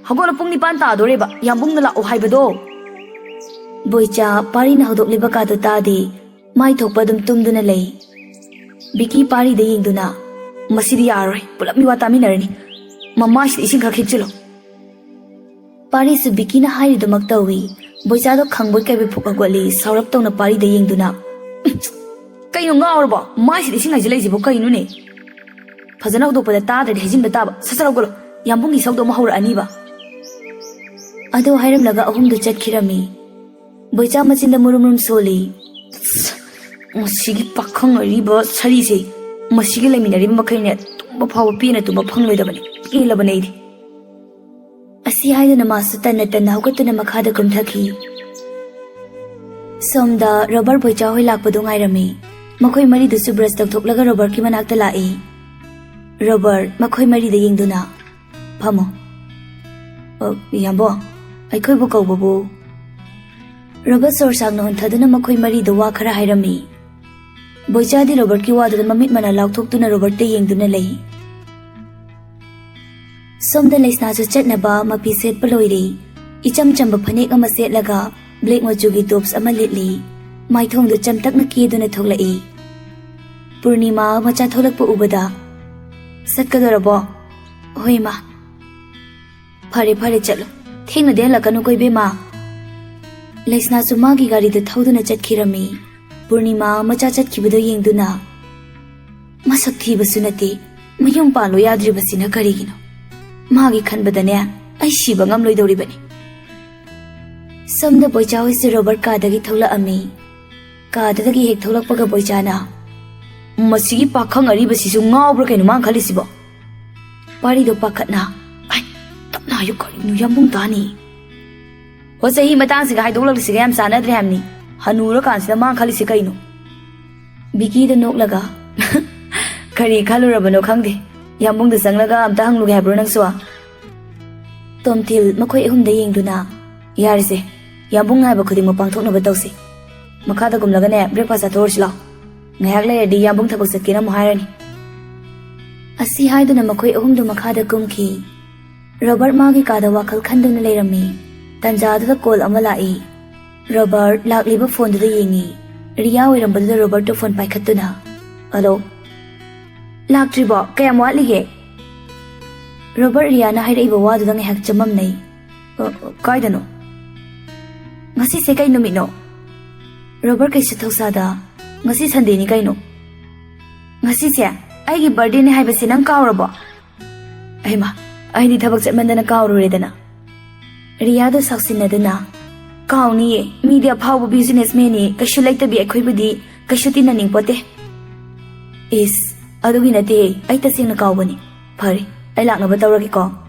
ꯍꯧꯒꯠꯂꯣ, ꯄꯨꯡ ꯅꯤꯄꯥꯟ ꯇꯥꯗꯣꯔꯦꯕ, ꯌꯥꯝꯕꯨꯡꯅ ꯂꯥꯛꯑꯣ ꯍꯥꯏꯕꯗꯣ!" ꯕꯣꯏꯆꯥ ꯄꯥꯔꯤꯅ ꯍꯧꯗꯣꯛꯂꯤꯕ ꯀꯥꯗꯨ ꯇꯥꯗꯦ꯫ ꯃꯥꯏ ꯊꯣꯛꯄ ꯑꯗꯨꯝ ꯇꯨꯝꯗꯨꯅ ꯂꯩ꯫ ꯕꯤꯀꯤ ꯄꯥꯔꯤꯗ ꯌꯦꯡꯗꯨꯅ, "ꯃꯁꯤꯗꯤ ꯌꯥꯔꯔꯣꯏ, ꯄꯨꯂꯞ ꯃꯤꯋꯥ ꯇꯥꯃꯤꯟꯅꯔꯅꯤ꯫ ꯃꯃꯥꯏꯁꯤꯗ ꯏꯁꯤꯡ ꯈꯔ ꯈꯤꯛꯆꯤꯜꯂꯣ꯫" ꯄꯥꯔꯤꯁꯨ ꯕꯤꯀꯤꯅ ꯍꯥꯏꯔꯤꯗꯨꯃꯛ ꯇꯧꯏ꯫ ꯕꯣꯏꯆꯥꯗꯣ ꯈꯪꯕꯣꯏ ꯀꯩꯕꯣꯏ ꯐꯨꯛ ꯍꯧꯒꯠꯂꯤ, ꯁꯥꯎꯔꯞ ꯇꯧꯅ ꯄꯥꯔꯤꯗ ꯌꯦꯡꯗꯨꯅ, "ꯀꯩꯅꯣ, ꯉꯥꯎꯔꯕꯣ? ꯃꯥꯏꯁꯤꯗ ꯏꯁꯤꯡ ꯍꯩꯖꯤꯜꯂꯛꯏꯁꯤꯕꯨ ꯀꯩꯅꯣꯅꯦ? ꯐꯖꯅ ꯍꯧꯗꯣꯛꯄꯗ ꯇꯥꯗ꯭ꯔꯗꯤ ꯍꯩꯖꯤꯟꯕ ꯇꯥꯕ꯫ ꯁꯠ ꯁꯠ ꯍꯧꯒꯠꯂꯣ, ꯌꯥꯝꯕꯨꯡꯒꯤ ꯏꯁꯧꯗꯣ ꯑꯃꯨꯛ ꯍꯧꯔꯛꯑꯅꯤꯕ꯫" ꯑꯗꯨ ꯍꯥꯏꯔꯝꯂꯒ ꯑꯍꯨꯝꯗꯨ ꯆꯠꯈꯤꯔꯝꯃꯤ꯫ ꯕꯣꯏꯆꯥ ꯃꯆꯤꯟꯗ ꯃꯨꯔꯨꯝ ꯃꯨꯔꯨꯝ ꯁꯣꯜꯂꯤ꯫ "ꯃꯁꯤꯒꯤ ꯄꯥꯈꯪ ꯑꯔꯤꯕ ꯁꯔꯤꯁꯦ, ꯃꯁꯤꯒ ꯂꯩꯃꯤꯟꯅꯔꯤꯕ ꯃꯈꯩꯅꯦ, ꯇꯨꯝꯕ ꯐꯥꯎꯕ ꯄꯦꯟꯅ ꯇꯨꯝꯕ ꯐꯪꯂꯣꯏꯗꯕꯅꯤ꯫ ꯄꯦꯜꯂꯕꯅꯦ ꯑꯩꯗꯤ꯫" ꯑꯁꯤ ꯍꯥꯏꯗꯨꯅ ꯃꯥꯁꯨ ꯇꯟꯅ ꯇꯟꯅ ꯍꯧꯒꯠꯇꯨꯅ ꯃꯈꯥꯗ ꯀꯨꯝꯊꯈꯤ꯫ ꯁꯣꯝꯗ ꯔꯣꯕꯔꯠ ꯕꯣꯏꯆꯥ ꯍꯣꯏ ꯂꯥꯛꯄꯗꯨ ꯉꯥꯏꯔꯝꯃꯤ꯫ ꯃꯈꯣꯏ ꯃꯔꯤꯗꯨꯁꯨ ꯕ꯭ꯔꯁ ꯇꯧꯊꯣꯛꯂꯒ ꯔꯣꯕꯔꯠꯀꯤ ꯃꯅꯥꯛꯇ ꯂꯥꯛꯏ꯫ ꯔꯣꯕꯔꯠ ꯃꯈꯣꯏ ꯃꯔꯤꯗ ꯌꯦꯡꯗꯨꯅ, "ꯐꯝꯃꯣ꯫" "ꯑ, ꯌꯥꯝꯕꯣ, ꯑꯩꯈꯣꯏꯕꯨ ꯀꯧꯕꯕꯨ?" ꯔꯣꯕꯔꯠ ꯁꯣꯔ ꯁꯥꯡꯅ ꯍꯣꯟꯊꯗꯨꯅ ꯃꯈꯣꯏ ꯃꯔꯤꯗ ꯋꯥ ꯈꯔ ꯍꯥꯏꯔꯝꯃꯤ꯫ ꯕꯣꯏꯆꯥꯗꯤ ꯔꯣꯕꯔꯠꯀꯤ ꯋꯥꯗꯨꯗ ꯃꯃꯤꯠ ꯃꯅꯥ ꯂꯥꯎꯊꯣꯛꯇꯨꯅ ꯔꯣꯕꯔꯠꯇ ꯌꯦꯡꯗꯨꯅ ꯂꯩ꯫ ꯁꯣꯝꯗ ꯂꯩꯁꯅꯥꯁꯨ ꯆꯠꯅꯕ ꯃꯐꯤ ꯁꯦꯠꯄ ꯂꯣꯏꯔꯦ꯫ ꯏꯆꯝ ꯆꯝꯕ ꯐꯅꯦꯛ ꯑꯃ ꯁꯦꯠꯂꯒ ꯕ꯭ꯂꯦꯛ ꯃꯆꯨꯒꯤ ꯇꯣꯞꯁ ꯑꯃ ꯂꯤꯠꯂꯤ꯫ ꯃꯥꯏꯊꯣꯡꯗꯨ ꯆꯝꯇꯛꯅ ꯀꯦꯗꯨꯅ ꯊꯣꯛꯂꯛꯏ꯫ ꯄꯨꯔꯅꯤꯃꯥ ꯃꯆꯥ ꯊꯣꯛꯂꯛꯄ ꯎꯕꯗ, "ꯆꯠꯀꯗꯧꯔꯕꯣ?" "ꯍꯣꯏ, ꯏꯃꯥ꯫" "ꯐꯔꯦ, ꯐꯔꯦ, ꯆꯠꯂꯣ꯫ ꯊꯦꯡꯅꯗꯤ ꯍꯜꯂꯛꯀꯅꯨꯀꯣ, ꯏꯕꯦꯝꯃ꯫" ꯂꯩꯁꯅꯥꯁꯨ ꯃꯥꯒꯤ ꯒꯥꯔꯤꯗꯨ ꯊꯧꯗꯨꯅ ꯆꯠꯈꯤꯔꯝꯃꯤ꯫ ꯄꯨꯔꯅꯤꯃꯥ ꯃꯆꯥ ꯆꯠꯈꯤꯕꯗꯨ ꯌꯦꯡꯗꯨꯅ, "ꯃꯁꯛ ꯊꯤꯕꯁꯨ ꯅꯠꯇꯦ, ꯃꯌꯨꯝ ꯄꯥꯜꯂꯣ ꯌꯥꯗ꯭ꯔꯤꯕꯁꯤꯅ ꯀꯔꯤꯒꯤꯅꯣ? ꯃꯥꯒꯤ ꯈꯟꯕꯗꯅꯦ, ꯑꯩ ꯁꯤꯕ ꯉꯝꯂꯣꯏꯗꯧꯔꯤꯕꯅꯤ꯫" ꯁꯣꯝꯗ ꯕꯣꯏꯆꯥ ꯍꯣꯏꯁꯨ ꯔꯣꯕꯔꯠ ꯀꯥꯗꯒꯤ ꯊꯣꯛꯂꯛꯑꯝꯃꯤ꯫ ꯀꯥꯗꯨꯗꯒꯤ ꯍꯦꯛ ꯊꯣꯛꯂꯛꯄꯒ ꯕꯣꯏꯆꯥꯅ, "ꯃꯁꯤꯒꯤ ꯄꯥꯈꯪ ꯑꯔꯤꯕꯁꯤꯁꯨ ꯉꯥꯎꯕ꯭ꯔꯥ ꯀꯩꯅꯣ ꯃꯥꯅ ꯈꯜꯂꯤꯁꯤꯕꯣ?" ꯄꯥꯔꯤꯗꯣ ꯄꯥꯈꯠꯅ, ꯍꯥꯏꯌꯨ ꯀꯔꯤꯅꯣ, ꯌꯥꯝꯕꯨꯡ ꯇꯥꯅꯤ꯫ ꯍꯣ, ꯆꯍꯤ ꯃꯇꯥꯡꯁꯤꯒ ꯍꯥꯏꯗꯣꯛꯂꯛꯂꯤꯁꯤꯒ ꯌꯥꯝ ꯆꯥꯟꯅꯗ꯭ꯔꯦ ꯍꯥꯏꯕꯅꯤ꯫ ꯍꯅꯨꯔꯀꯥꯟꯁꯤꯗ ꯃꯥ ꯈꯜꯂꯤꯁꯤ ꯀꯩꯅꯣ? ꯕꯤꯀꯤꯗ ꯅꯣꯛꯂꯒ, "ꯀꯔꯤ ꯈꯜꯂꯨꯔꯕꯅꯣ ꯈꯪꯗꯦ꯫ ꯌꯥꯝꯕꯨꯡꯗ ꯆꯪꯂꯒ ꯑꯝꯇ ꯍꯪꯂꯨꯒꯦ ꯍꯥꯏꯕ꯭ꯔꯣ ꯅꯪꯁꯨ?" ꯇꯣꯝꯊꯤꯜ ꯃꯈꯣꯏ ꯑꯍꯨꯝꯗ ꯌꯦꯡꯗꯨꯅ, "ꯌꯥꯔꯦꯁꯦ, ꯌꯥꯝꯕꯨꯡꯅ ꯍꯥꯏꯕ ꯈꯨꯗꯤꯡꯃꯛ ꯄꯥꯡꯊꯣꯛꯅꯕ ꯇꯧꯁꯤ꯫ ꯃꯈꯥꯗ ꯀꯨꯝꯂꯒꯅꯦ, breakfast ꯆꯥꯊꯣꯛꯎꯔꯁꯤ ꯂꯥꯎ꯫ ꯉꯥꯏꯍꯥꯛ ꯂꯩꯔꯗꯤ ꯌꯥꯝꯕꯨꯡ ꯊꯕꯛ ꯆꯠꯀꯦꯅ ꯑꯃꯨꯛ ꯍꯥꯏꯔꯅꯤ꯫" ꯑꯁꯤ ꯍꯥꯏꯗꯨꯅ ꯃꯈꯣꯏ ꯑꯍꯨꯝꯗꯨ ꯃꯈꯥꯗ ꯀꯨꯝꯈꯤ꯫ ꯔꯣꯕꯔꯠ ꯃꯥꯒꯤ ꯀꯥꯗ ꯋꯥꯈꯜ ꯈꯟꯗꯨꯅ ꯂꯩꯔꯝꯃꯤ꯫ ꯇꯟꯖꯥꯗꯨꯗ ꯀꯣꯜ ꯑꯃ ꯂꯥꯛꯏ꯫ ꯔꯣꯕꯔꯠ ꯂꯥꯛꯂꯤꯕ ꯐꯣꯟꯗꯨꯗ ꯌꯦꯡꯉꯤ꯫ ꯔꯤꯌꯥ ꯑꯣꯏꯔꯝꯕꯗꯨꯗ ꯔꯣꯕꯔꯠꯇꯨ ꯐꯣꯟ ꯄꯥꯏꯈꯠꯇꯨꯅ, "ꯍꯜꯂꯣ?" "ꯂꯥꯛꯇ꯭ꯔꯤꯕꯣ? ꯀꯌꯥꯝ ꯋꯥꯠꯂꯤꯒꯦ?" ꯔꯣꯕꯔꯠ ꯔꯤꯌꯥꯅ ꯍꯥꯏꯔꯛꯏꯕ ꯋꯥꯗꯨꯗ ꯉꯥꯏꯍꯥꯛ ꯆꯃꯝꯅꯩ꯫ "ꯑ, ꯑ, ꯀꯥꯏꯗꯅꯣ? ꯉꯁꯤꯁꯦ ꯀꯩ ꯅꯨꯃꯤꯠꯅꯣ?" ꯔꯣꯕꯔꯠ ꯀꯩꯁꯨ ꯊꯧꯁꯥꯗ, "ꯉꯁꯤ ꯁꯟꯗꯦꯅꯤ ꯀꯩꯅꯣ꯫ ꯉꯁꯤꯁꯦ ꯑꯩꯒꯤ ꯕꯥꯔꯗꯦꯅꯦ ꯍꯥꯏꯕꯁꯦ ꯅꯪ ꯀꯥꯎꯔꯕꯣ?" "ꯑꯩꯃ, ꯑꯩꯗꯤ ꯊꯕꯛ ꯆꯠꯃꯟꯗꯅ ꯀꯥꯎꯔꯨꯔꯦꯗꯅ꯫" ꯔꯤꯌꯥꯗ ꯁꯥꯎꯁꯤꯟꯅꯗꯨꯅ, "ꯀꯥꯎꯅꯤꯌꯦ, ꯃꯤꯗꯤ ꯑꯐꯥꯎꯕ ꯕꯤꯖꯤꯅꯦꯁꯃꯦꯟꯅꯤ, ꯀꯩꯁꯨ ꯂꯩꯇꯕꯤ ꯑꯩꯈꯣꯏꯕꯨꯗꯤ ꯀꯩꯁꯨ ꯇꯤꯟꯅꯅꯤꯡꯄꯣꯠꯇꯦ꯫" "ꯏꯁ, ꯑꯗꯨꯒꯤ ꯅꯠꯇꯦꯍꯦ, ꯑꯩ ꯇꯁꯦꯡꯅ ꯀꯥꯎꯕꯅꯤ꯫ ꯐꯔꯦ, ꯑꯩ ꯂꯥꯛꯅꯕ ꯇꯧꯔꯒꯦꯀꯣ꯫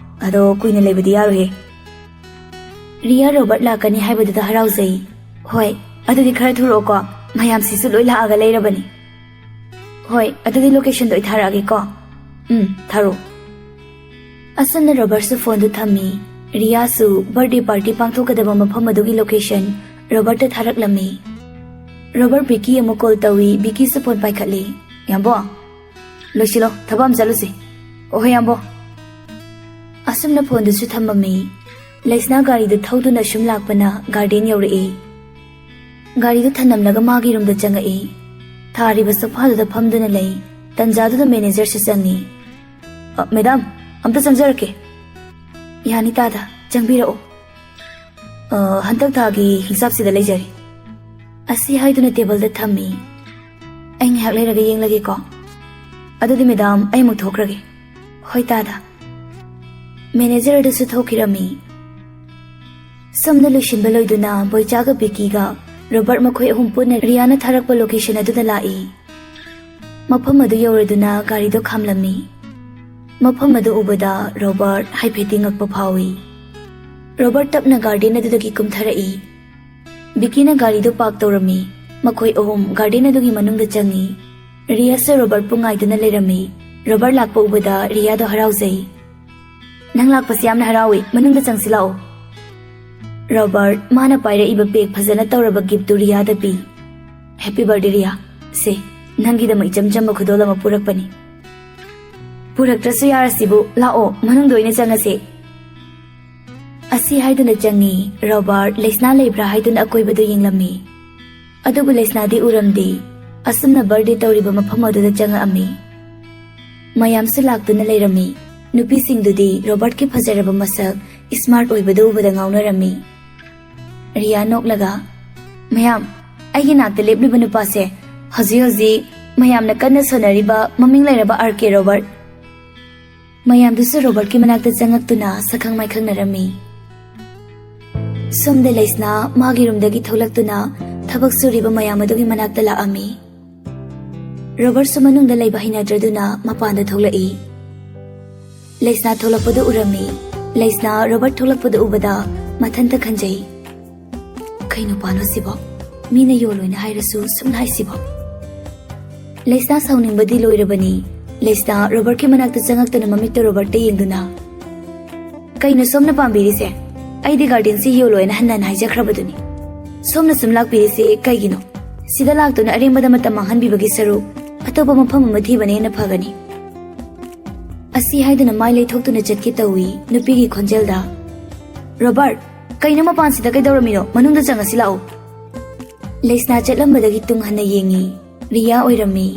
ꯑꯗꯣ ꯀꯨꯏꯅ ꯂꯩꯕꯗꯤ ꯌꯥꯔꯣꯏꯍꯦ꯫" ꯔꯤꯌꯥ ꯔꯣꯕꯔꯠ ꯂꯥꯛꯀꯅꯤ ꯍꯥꯏꯕꯗꯨꯗ ꯍꯔꯥꯎꯖꯩ꯫ "ꯍꯣꯏ, ꯑꯗꯨꯗꯤ ꯈꯔ ꯊꯨꯔꯛꯑꯣꯀꯣ, ꯃꯌꯥꯝꯁꯤꯁꯨ ꯂꯣꯏ ꯂꯥꯛꯑꯒ ꯂꯩꯔꯕꯅꯤ꯫" "ꯍꯣꯏ, ꯑꯗꯨꯗꯤ ꯂꯣꯀꯦꯁꯟꯗꯣ ꯑꯩ ꯊꯥꯔꯛꯑꯒꯦꯀꯣ꯫" "ꯎꯝ, ꯊꯥꯔꯛꯑꯣ꯫" ꯑꯁꯨꯝꯅ ꯔꯣꯕꯔꯠꯁꯨ ꯐꯣꯟꯗꯨ ꯊꯝꯃꯤ꯫ ꯔꯤꯌꯥꯁꯨ ꯕꯥꯔꯗꯦ ꯄꯥꯔꯇꯤ ꯄꯥꯡꯊꯣꯛꯀꯗꯕ ꯃꯐꯝ ꯑꯗꯨꯒꯤ ꯂꯣꯀꯦꯁꯟ ꯔꯣꯕꯔꯠꯇ ꯊꯥꯔꯛꯂꯝꯃꯤ꯫ ꯔꯣꯕꯔꯠ ꯕꯤꯀꯤ ꯑꯃꯨꯛ ꯀꯣꯜ ꯇꯧꯏ꯫ ꯕꯤꯀꯤꯁꯨ ꯐꯣꯟ ꯄꯥꯏꯈꯠꯂꯤ꯫ "ꯌꯥꯝꯕꯣ, ꯂꯣꯏꯁꯤꯜꯂꯣ, ꯊꯕꯛ ꯑꯃ ꯆꯠꯂꯨꯁꯤ꯫" "ꯑꯣꯍꯣꯏ ꯌꯥꯝꯕꯣ꯫" ꯑꯁꯨꯝꯅ ꯐꯣꯟꯗꯨꯁꯨ ꯊꯝꯃꯝꯃꯤ꯫ ꯂꯩꯁꯅꯥ ꯒꯥꯔꯤꯗꯨ ꯊꯧꯗꯨꯅ ꯁꯨꯝ ꯂꯥꯛꯄꯅ ꯒꯥꯔꯗꯦꯟ ꯌꯧꯔꯛꯏ꯫ ꯒꯥꯔꯤꯗꯨ ꯊꯅꯝꯂꯒ ꯃꯥꯒꯤ ꯔꯨꯝꯗ ꯆꯪꯉꯛꯏ꯫ ꯊꯥꯔꯤꯕ ꯁꯣꯐꯥꯗꯨꯗ ꯐꯝꯗꯨꯅ ꯂꯩ꯫ ꯇꯟꯖꯥꯗꯨꯗ ꯃꯦꯅꯦꯖꯔꯁꯨ ꯆꯪꯉꯤ꯫ "ꯑ, ꯃꯦꯗꯥꯝ, ꯑꯝꯇ ꯆꯪꯖꯔꯛꯀꯦ꯫" "ꯌꯥꯅꯤ ꯇꯥꯗ, ꯆꯪꯕꯤꯔꯛꯎ꯫" "ꯑ, ꯍꯟꯗꯛ ꯊꯥꯒꯤ ꯍꯤꯡꯁꯥꯞꯁꯤꯗ ꯂꯩꯖꯔꯦ꯫" ꯑꯁꯤ ꯍꯥꯏꯗꯨꯅ ꯇꯦꯕꯜꯗ ꯊꯝꯃꯤ꯫ "ꯑꯩ ꯉꯥꯏꯍꯥꯛ ꯂꯩꯔꯒ ꯌꯦꯡꯂꯒꯦꯀꯣ꯫" "ꯑꯗꯨꯗꯤ ꯃꯦꯗꯥꯝ, ꯑꯩ ꯑꯃꯨꯛ ꯊꯣꯛꯈ꯭ꯔꯒꯦ꯫" "ꯍꯣꯏ ꯇꯥꯗ꯫" ꯃꯦꯅꯦꯖꯔ ꯑꯗꯨꯁꯨ ꯊꯣꯛꯈꯤꯔꯝꯃꯤ꯫ ꯁꯣꯝꯗ ꯂꯣꯏꯁꯤꯟꯕ ꯂꯣꯏꯗꯨꯅ ꯕꯣꯏꯆꯥꯒ ꯕꯤꯀꯤꯒ ꯔꯣꯕꯔꯠ ꯃꯈꯣꯏ ꯑꯍꯨꯝ ꯄꯨꯟꯅ ꯔꯤꯌꯥꯅ ꯊꯥꯔꯛꯄ ꯂꯣꯀꯦꯁꯟ ꯑꯗꯨꯗ ꯂꯥꯛꯏ꯫ ꯃꯐꯝ ꯑꯗꯨ ꯌꯧꯔꯗꯨꯅ ꯒꯥꯔꯤꯗꯣ ꯈꯥꯝꯂꯝꯃꯤ꯫ ꯃꯐꯝ ꯑꯗꯨ ꯎꯕꯗ ꯔꯣꯕꯥꯔꯠ ꯍꯥꯏꯐꯦꯠꯇꯤ ꯉꯛꯄ ꯐꯥꯎꯏ꯫ ꯔꯣꯕꯥꯔꯠ ꯇꯞꯅ ꯒꯥꯔꯗꯦꯟ ꯑꯗꯨꯗꯒꯤ ꯀꯨꯝꯊꯔꯛꯏ꯫ ꯕꯤꯀꯤꯅ ꯒꯥꯔꯤꯗꯨ ꯄꯥꯔꯛ ꯇꯧꯔꯝꯃꯤ꯫ ꯃꯈꯣꯏ ꯑꯍꯨꯝ ꯒꯥꯔꯗꯦꯟ ꯑꯗꯨꯒꯤ ꯃꯅꯨꯡꯗ ꯆꯪꯉꯤ꯫ ꯔꯤꯌꯥꯁꯨ ꯔꯣꯕꯥꯔꯠꯄꯨ ꯉꯥꯏꯗꯨꯅ ꯂꯩꯔꯝꯃꯤ꯫ ꯔꯣꯕꯥꯔꯠ ꯂꯥꯛꯄ ꯎꯕꯗ ꯔꯤꯌꯥꯗꯣ ꯍꯔꯥꯎꯖꯩ꯫ "ꯅꯪ ꯂꯥꯛꯄꯁꯦ ꯌꯥꯝꯅ ꯍꯔꯥꯎꯏ, ꯃꯅꯨꯡꯗ ꯆꯪꯁꯤ ꯂꯥꯛꯑꯣ꯫" ꯔꯣꯕꯥꯔꯠ ꯃꯥꯅ ꯄꯥꯏꯔꯛꯏꯕ ꯄꯦꯛ ꯐꯖꯅ ꯇꯧꯔꯕ ꯒꯤꯐꯇꯨ ꯔꯤꯌꯥꯗ ꯄꯤ꯫ "ꯍꯦꯄꯤ ꯕꯥꯔꯗꯦ ꯔꯤꯌꯥ꯫ ꯁꯦ, ꯅꯪꯒꯤꯗꯃꯛ ꯏꯆꯝ ꯆꯝꯕ ꯈꯨꯗꯣꯜ ꯑꯃ ꯄꯨꯔꯛꯄꯅꯤ꯫ ꯄꯨꯔꯛꯇ꯭ꯔꯁꯨ ꯌꯥꯔꯁꯤꯕꯨ, ꯂꯥꯛꯑꯣ, ꯃꯅꯨꯡꯗ ꯑꯣꯏꯅ ꯆꯪꯉꯁꯤ꯫" ꯑꯁꯤ ꯍꯥꯏꯗꯨꯅ ꯆꯪꯉꯤ꯫ ꯔꯣꯕꯥꯔꯠ ꯂꯩꯁꯅꯥ ꯂꯩꯕ꯭ꯔꯥ ꯍꯥꯏꯗꯨꯅ ꯑꯀꯣꯏꯕꯗꯨ ꯌꯦꯡꯂꯝꯃꯤ꯫ ꯑꯗꯨꯕꯨ ꯂꯩꯁꯅꯥꯗꯤ ꯎꯔꯝꯗꯦ꯫ ꯑꯁꯨꯝꯅ ꯕꯥꯔꯗꯦ ꯇꯧꯔꯤꯕ ꯃꯐꯝ ꯑꯗꯨꯗ ꯆꯪꯉꯛꯑꯝꯃꯤ꯫ ꯃꯌꯥꯝꯁꯨ ꯂꯥꯛꯇꯨꯅ ꯂꯩꯔꯝꯃꯤ꯫ ꯅꯨꯄꯤꯁꯤꯡꯗꯨꯗꯤ ꯔꯣꯕꯥꯔꯠꯀꯤ ꯐꯖꯔꯕ ꯃꯁꯛ, ꯁ꯭ꯃꯥꯔꯠ ꯑꯣꯏꯕꯗꯨ ꯎꯕꯗ ꯉꯥꯎꯅꯔꯝꯃꯤ꯫ ꯔꯤꯌꯥ ꯅꯣꯛꯂꯒ, "ꯃꯌꯥꯝ, ꯑꯩꯒꯤ ꯅꯥꯛꯇ ꯂꯦꯞꯂꯤꯕ ꯅꯨꯄꯥꯁꯦ ꯍꯧꯖꯤꯛ ꯍꯧꯖꯤꯛ ꯃꯌꯥꯝꯅ ꯀꯟꯅ ꯁꯣꯟꯅꯔꯤꯕ ꯃꯃꯤꯡ ꯂꯩꯔꯕ ꯑꯥꯔ ꯀꯦ ꯔꯣꯕꯥꯔꯠ꯫" ꯃꯌꯥꯝꯗꯨꯁꯨ ꯔꯣꯕꯥꯔꯠꯀꯤ ꯃꯅꯥꯛꯇ ꯆꯪꯉꯛꯇꯨꯅ ꯁꯛꯈꯪ ꯃꯥꯏꯈꯪꯅꯔꯝꯃꯤ꯫ ꯁꯣꯝꯗ ꯂꯩꯁꯅꯥ ꯃꯥꯒꯤ ꯔꯨꯝꯗꯒꯤ ꯊꯣꯛꯂꯛꯇꯨꯅ ꯊꯕꯛ ꯁꯨꯔꯤꯕ ꯃꯌꯥꯝ ꯑꯗꯨꯒꯤ ꯃꯅꯥꯛꯇ ꯂꯥꯛꯑꯝꯃꯤ꯫ ꯔꯣꯕꯥꯔꯠꯁꯨ ꯃꯅꯨꯡꯗ ꯂꯩꯕ ꯍꯩꯅꯗ꯭ꯔꯗꯨꯅ ꯃꯄꯥꯟꯗ ꯊꯣꯛꯂꯛꯏ꯫ ꯂꯩꯁꯅꯥ ꯊꯣꯛꯂꯛꯄꯗꯨ ꯎꯔꯝꯃꯤ꯫ ꯂꯩꯁꯅꯥ ꯔꯣꯕꯥꯔꯠ ꯊꯣꯛꯂꯛꯄꯗꯨ ꯎꯕꯗ ꯃꯊꯟꯇ ꯈꯟꯖꯩ, "ꯀꯩ ꯅꯨꯄꯥꯅꯣ ꯁꯤꯕꯣ? ꯃꯤꯅ ꯌꯣꯜꯂꯣꯏꯅ ꯍꯥꯏꯔꯁꯨ ꯁꯨꯝ ꯍꯥꯏꯁꯤꯕꯣ?" ꯂꯩꯁꯅꯥ ꯁꯥꯎꯅꯤꯡꯕꯗꯤ ꯂꯣꯏꯔꯕꯅꯤ꯫ ꯂꯩꯁꯅꯥ ꯔꯣꯕꯥꯔꯠꯀꯤ ꯃꯅꯥꯛꯇ ꯆꯪꯉꯛꯇꯨꯅ ꯃꯃꯤꯠꯇ ꯔꯣꯕꯥꯔꯠꯇ ꯌꯦꯡꯗꯨꯅ, "ꯀꯩꯅꯣ ꯁꯣꯝꯅ ꯄꯥꯝꯕꯤꯔꯤꯁꯦ? ꯑꯩꯗꯤ ꯒꯥꯔꯗꯦꯟꯁꯤ ꯌꯣꯜꯂꯣꯏꯅ ꯍꯟꯅ ꯍꯟꯅ ꯍꯥꯏꯖꯈ꯭ꯔꯕꯗꯨꯅꯤ꯫ ꯁꯣꯝꯅ ꯁꯨꯝ ꯂꯥꯛꯄꯤꯔꯤꯁꯦ ꯀꯩꯒꯤꯅꯣ? ꯁꯤꯗ ꯂꯥꯛꯇꯨꯅ ꯑꯔꯦꯝꯕꯗ ꯃꯇꯝ ꯃꯥꯡꯍꯟꯕꯤꯕꯒꯤ ꯁꯔꯨꯛ ꯑꯇꯣꯞꯄ ꯃꯐꯝ ꯑꯃ ꯊꯤꯕꯅ ꯍꯦꯟꯅ ꯐꯒꯅꯤ꯫" ꯑꯁꯤ ꯍꯥꯏꯗꯨꯅ ꯃꯥꯏ ꯂꯩꯊꯣꯛꯇꯨꯅ ꯆꯠꯀꯦ ꯇꯧꯏ꯫ ꯅꯨꯄꯤꯒꯤ ꯈꯣꯟꯖꯦꯜꯗ, "ꯔꯣꯕꯥꯔꯠ, ꯀꯩꯅꯣ ꯃꯄꯥꯟꯁꯤꯗ ꯀꯩꯗꯧꯔꯝꯃꯤꯅꯣ? ꯃꯅꯨꯡꯗ ꯆꯪꯉꯁꯤ ꯂꯥꯛꯑꯣ꯫" ꯂꯩꯁꯅꯥ ꯆꯠꯂꯝꯕꯗꯒꯤ ꯇꯨꯡ ꯍꯟꯅ ꯌꯦꯡꯉꯤ꯫ ꯔꯤꯌꯥ ꯑꯣꯏꯔꯝꯃꯤ꯫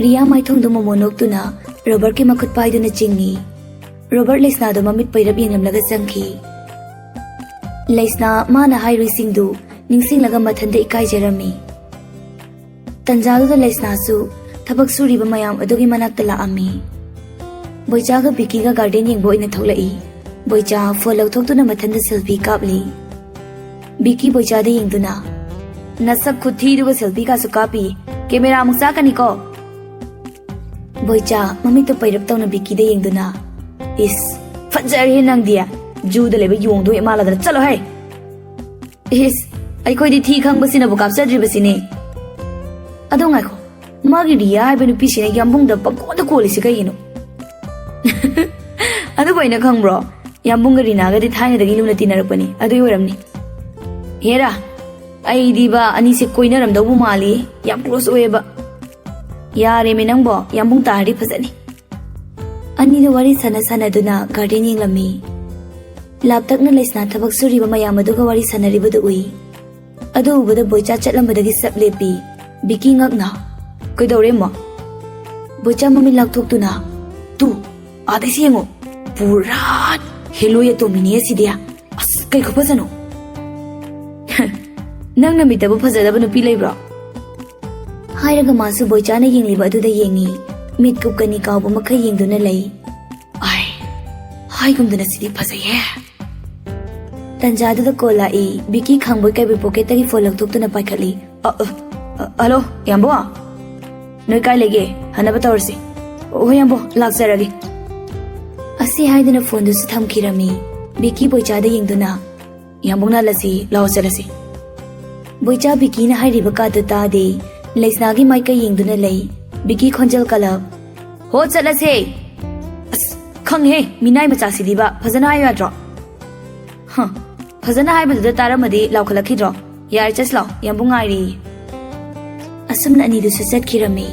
ꯔꯤꯌꯥ ꯃꯥꯏꯊꯣꯡꯗ ꯃꯣꯃꯣ ꯅꯣꯛꯇꯨꯅ ꯔꯣꯕꯥꯔꯠꯀꯤ ꯃꯈꯨꯠ ꯄꯥꯏꯗꯨꯅ ꯆꯤꯡꯉꯤ꯫ ꯔꯣꯕꯥꯔꯠ ꯂꯩꯁꯅꯥꯗꯣ ꯃꯃꯤꯠ ꯄꯩꯔꯞ ꯌꯦꯡꯂꯝꯂꯒ ꯆꯪꯈꯤ꯫ ꯂꯩꯁꯅꯥ ꯃꯥꯅ ꯍꯥꯏꯔꯨꯏꯁꯤꯡꯗꯨ ꯅꯤꯡꯁꯤꯡꯂꯒ ꯃꯊꯟꯇ ꯏꯀꯥꯏꯖꯔꯝꯃꯤ꯫ ꯇꯟꯖꯥꯗꯨꯗ ꯂꯩꯁꯅꯥꯁꯨ ꯊꯕꯛ ꯁꯨꯔꯤꯕ ꯃꯌꯥꯝ ꯑꯗꯨꯒꯤ ꯃꯅꯥꯛꯇ ꯂꯥꯛꯑꯝꯃꯤ꯫ ꯕꯣꯏꯆꯥꯒ ꯕꯤꯀꯤꯒ ꯒꯥꯔꯗꯦꯟ ꯌꯦꯡꯕ ꯑꯣꯏꯅ ꯊꯣꯛꯂꯛꯏ꯫ ꯕꯣꯏꯆꯥ ꯐꯣꯟ ꯂꯧꯊꯣꯛꯇꯨꯅ ꯃꯊꯟꯇ ꯁꯦꯜꯐꯤ ꯀꯥꯞꯂꯤ꯫ ꯕꯤꯀꯤ ꯕꯣꯏꯆꯥꯗ ꯌꯦꯡꯗꯨꯅ, "ꯅꯁꯛ ꯈꯨꯊꯤꯗꯨꯒ ꯁꯦꯜꯐꯤꯒꯁꯨ ꯀꯥꯞꯄꯤ꯫ ꯀꯦꯃꯦꯔꯥ ꯑꯃꯨꯛ ꯆꯥꯛꯀꯅꯤꯀꯣ꯫" ꯕꯣꯏꯆꯥ ꯃꯃꯤꯠꯇꯨ ꯄꯩꯔꯞ ꯇꯧꯅ ꯕꯤꯀꯤꯗ ꯌꯦꯡꯗꯨꯅ, "ꯏꯁ, ꯐꯖꯔꯦ ꯅꯪꯗꯤ꯫ ꯖꯨꯗ ꯂꯩꯕ ꯌꯣꯡꯗꯣ ꯍꯦꯛ ꯃꯥꯜꯂꯗꯅ꯫ ꯆꯠꯂꯣ ꯍꯦ!" "ꯏꯁ, ꯑꯩꯈꯣꯏꯗꯤ ꯊꯤ ꯈꯪꯕꯁꯤꯅꯕꯨ ꯀꯥꯞꯆꯗ꯭ꯔꯤꯕꯁꯤꯅꯦ꯫ ꯑꯗꯣ ꯉꯥꯏꯈꯣ, ꯃꯥꯒꯤ ꯔꯤꯌꯥ ꯍꯥꯏꯕ ꯅꯨꯄꯤꯁꯤꯅ ꯌꯥꯝꯕꯨꯡꯗ ꯄꯪꯀꯣꯟꯗ ꯀꯣꯜꯂꯤꯁꯤ ꯀꯩꯒꯤꯅꯣ?" "ꯑꯗꯨꯕꯨ ꯑꯩꯅ ꯈꯪꯕ꯭ꯔꯣ? ꯌꯥꯝꯕꯨꯡꯒ ꯔꯤꯅꯥꯒꯗꯤ ꯊꯥꯏꯅꯗꯒꯤ ꯂꯨꯅ ꯇꯤꯟꯅꯔꯛꯄꯅꯤ, ꯑꯗꯨꯒꯤ ꯑꯣꯏꯔꯝꯅꯤ꯫ ꯍꯦꯔꯥ, ꯑꯩꯗꯤꯕ ꯑꯅꯤꯁꯦ ꯀꯣꯏꯅꯔꯝꯗꯧꯕ ꯃꯥꯜꯂꯤ, ꯌꯥꯝ ꯀ꯭ꯂꯣꯁ ꯑꯣꯏꯌꯦꯕ꯫ ꯌꯥꯔꯦꯃꯦ ꯅꯪꯕꯣ, ꯌꯥꯝꯕꯨꯡ ꯇꯥꯔꯗꯤ ꯐꯖꯅꯤ꯫" ꯑꯅꯤꯗꯣ ꯋꯥꯔꯤ ꯁꯥꯟꯅ ꯁꯥꯟꯅꯗꯨꯅ ꯒꯥꯔꯗꯦꯟ ꯌꯦꯡꯂꯝꯃꯤ꯫ ꯂꯥꯞꯇꯛꯅ ꯂꯩꯁꯅꯥ ꯊꯕꯛ ꯁꯨꯔꯤꯕ ꯃꯌꯥꯝ ꯑꯗꯨꯒ ꯋꯥꯔꯤ ꯁꯥꯟꯅꯔꯤꯕꯗꯨ ꯎꯏ꯫ ꯑꯗꯨ ꯎꯕꯗ ꯕꯣꯏꯆꯥ ꯆꯠꯂꯝꯕꯗꯒꯤ ꯁꯞ ꯂꯦꯞꯄꯤ꯫ ꯕꯤꯀꯤ ꯉꯛꯅ, "ꯀꯩꯗꯧꯔꯦ, ꯑꯃ?" ꯕꯣꯏꯆꯥ ꯃꯃꯤꯠ ꯂꯥꯎꯊꯣꯛꯇꯨꯅ, "ꯇꯨ, ꯑꯥꯗꯩꯁꯤ ꯌꯦꯡꯉꯣ, ꯄꯨꯔꯥ ꯍꯦꯂꯣꯏ ꯑꯇꯣꯝꯕꯤꯅꯤ ꯑꯁꯤꯗꯤ꯫ ꯑꯁ, ꯀꯩ ꯈꯨꯐꯖꯅꯣ!" "ꯅꯪ ꯅꯃꯤꯠꯇꯕꯨ ꯐꯖꯗꯕ ꯅꯨꯄꯤ ꯂꯩꯕ꯭ꯔꯣ?" ꯍꯥꯏꯔꯒ ꯃꯥꯁꯨ ꯕꯣꯏꯆꯥꯅ ꯌꯦꯡꯂꯤꯕ ꯑꯗꯨꯗ ꯌꯦꯡꯉꯤ꯫ ꯃꯤꯠ ꯀꯨꯞꯀꯅꯤ ꯀꯥꯎꯕ ꯃꯈꯩ ꯌꯦꯡꯗꯨꯅ ꯂꯩ꯫ "ꯑꯥꯏ, ꯍꯥꯏꯒꯨꯝꯗꯅ ꯁꯤꯗꯤ ꯐꯖꯩꯍꯦ!" ꯇꯟꯖꯥꯗꯨꯗ ꯀꯣꯜ ꯂꯥꯛꯏ꯫ ꯕꯤꯀꯤ ꯈꯥꯡꯕꯣꯏ ꯀꯩꯕꯣꯏ ꯄꯣꯀꯦꯠꯇꯒꯤ ꯐꯣꯟ ꯂꯧꯊꯣꯛꯇꯨꯅ ꯄꯥꯏꯈꯠꯂꯤ꯫ "ꯑ, ꯑ, ꯑ, ꯍꯜꯂꯣ, ꯌꯥꯝꯕꯣ? ꯅꯣꯏ ꯀꯥꯏ ꯂꯩꯒꯦ? ꯍꯟꯅꯕ ꯇꯧꯔꯁꯤ꯫ ꯍꯣꯏ, ꯌꯥꯝꯕꯣ, ꯂꯥꯛꯆꯔꯒꯦ꯫" ꯑꯁꯤ ꯍꯥꯏꯗꯨꯅ ꯐꯣꯟꯗꯨꯁꯨ ꯊꯝꯈꯤꯔꯝꯃꯤ꯫ ꯕꯤꯀꯤ ꯕꯣꯏꯆꯥꯗ ꯌꯦꯡꯗꯨꯅ, "ꯌꯥꯝꯕꯨꯡꯅ ꯍꯜꯂꯁꯤ, ꯂꯥꯛꯑꯣ ꯆꯠꯂꯁꯤ꯫" ꯕꯣꯏꯆꯥ ꯕꯤꯀꯤꯅ ꯍꯥꯏꯔꯤꯕ ꯀꯥꯗꯨ ꯇꯥꯗꯦ꯫ ꯂꯩꯁꯅꯥꯒꯤ ꯃꯥꯏꯀꯩ ꯌꯦꯡꯗꯨꯅ ꯂꯩ꯫ ꯕꯤꯀꯤ ꯈꯣꯟꯖꯦꯜ ꯀꯜꯂꯞ, "ꯍꯣ, ꯆꯠꯂꯁꯦ꯫" "ꯑꯁ, ꯈꯪꯉꯦꯍꯦ, ꯃꯤꯅꯥꯏ ꯃꯆꯥꯁꯤꯗꯤꯕ, ꯐꯖꯅ ꯍꯥꯏꯌꯨ ꯌꯥꯗ꯭ꯔꯣ?" "ꯍ, ꯐꯖꯅ ꯍꯥꯏꯕꯗꯨꯗ ꯇꯥꯔꯝꯃꯗꯤ ꯂꯥꯎꯈꯠꯂꯛꯈꯤꯗ꯭ꯔꯣ? ꯌꯥꯔꯦ, ꯆꯠꯁꯤ ꯂꯥꯎ, ꯌꯥꯝꯕꯨꯡ ꯉꯥꯏꯔꯤ꯫" ꯑꯁꯨꯝꯅ ꯑꯅꯤꯗꯨꯁꯨ ꯆꯠꯈꯤꯔꯝꯃꯤ꯫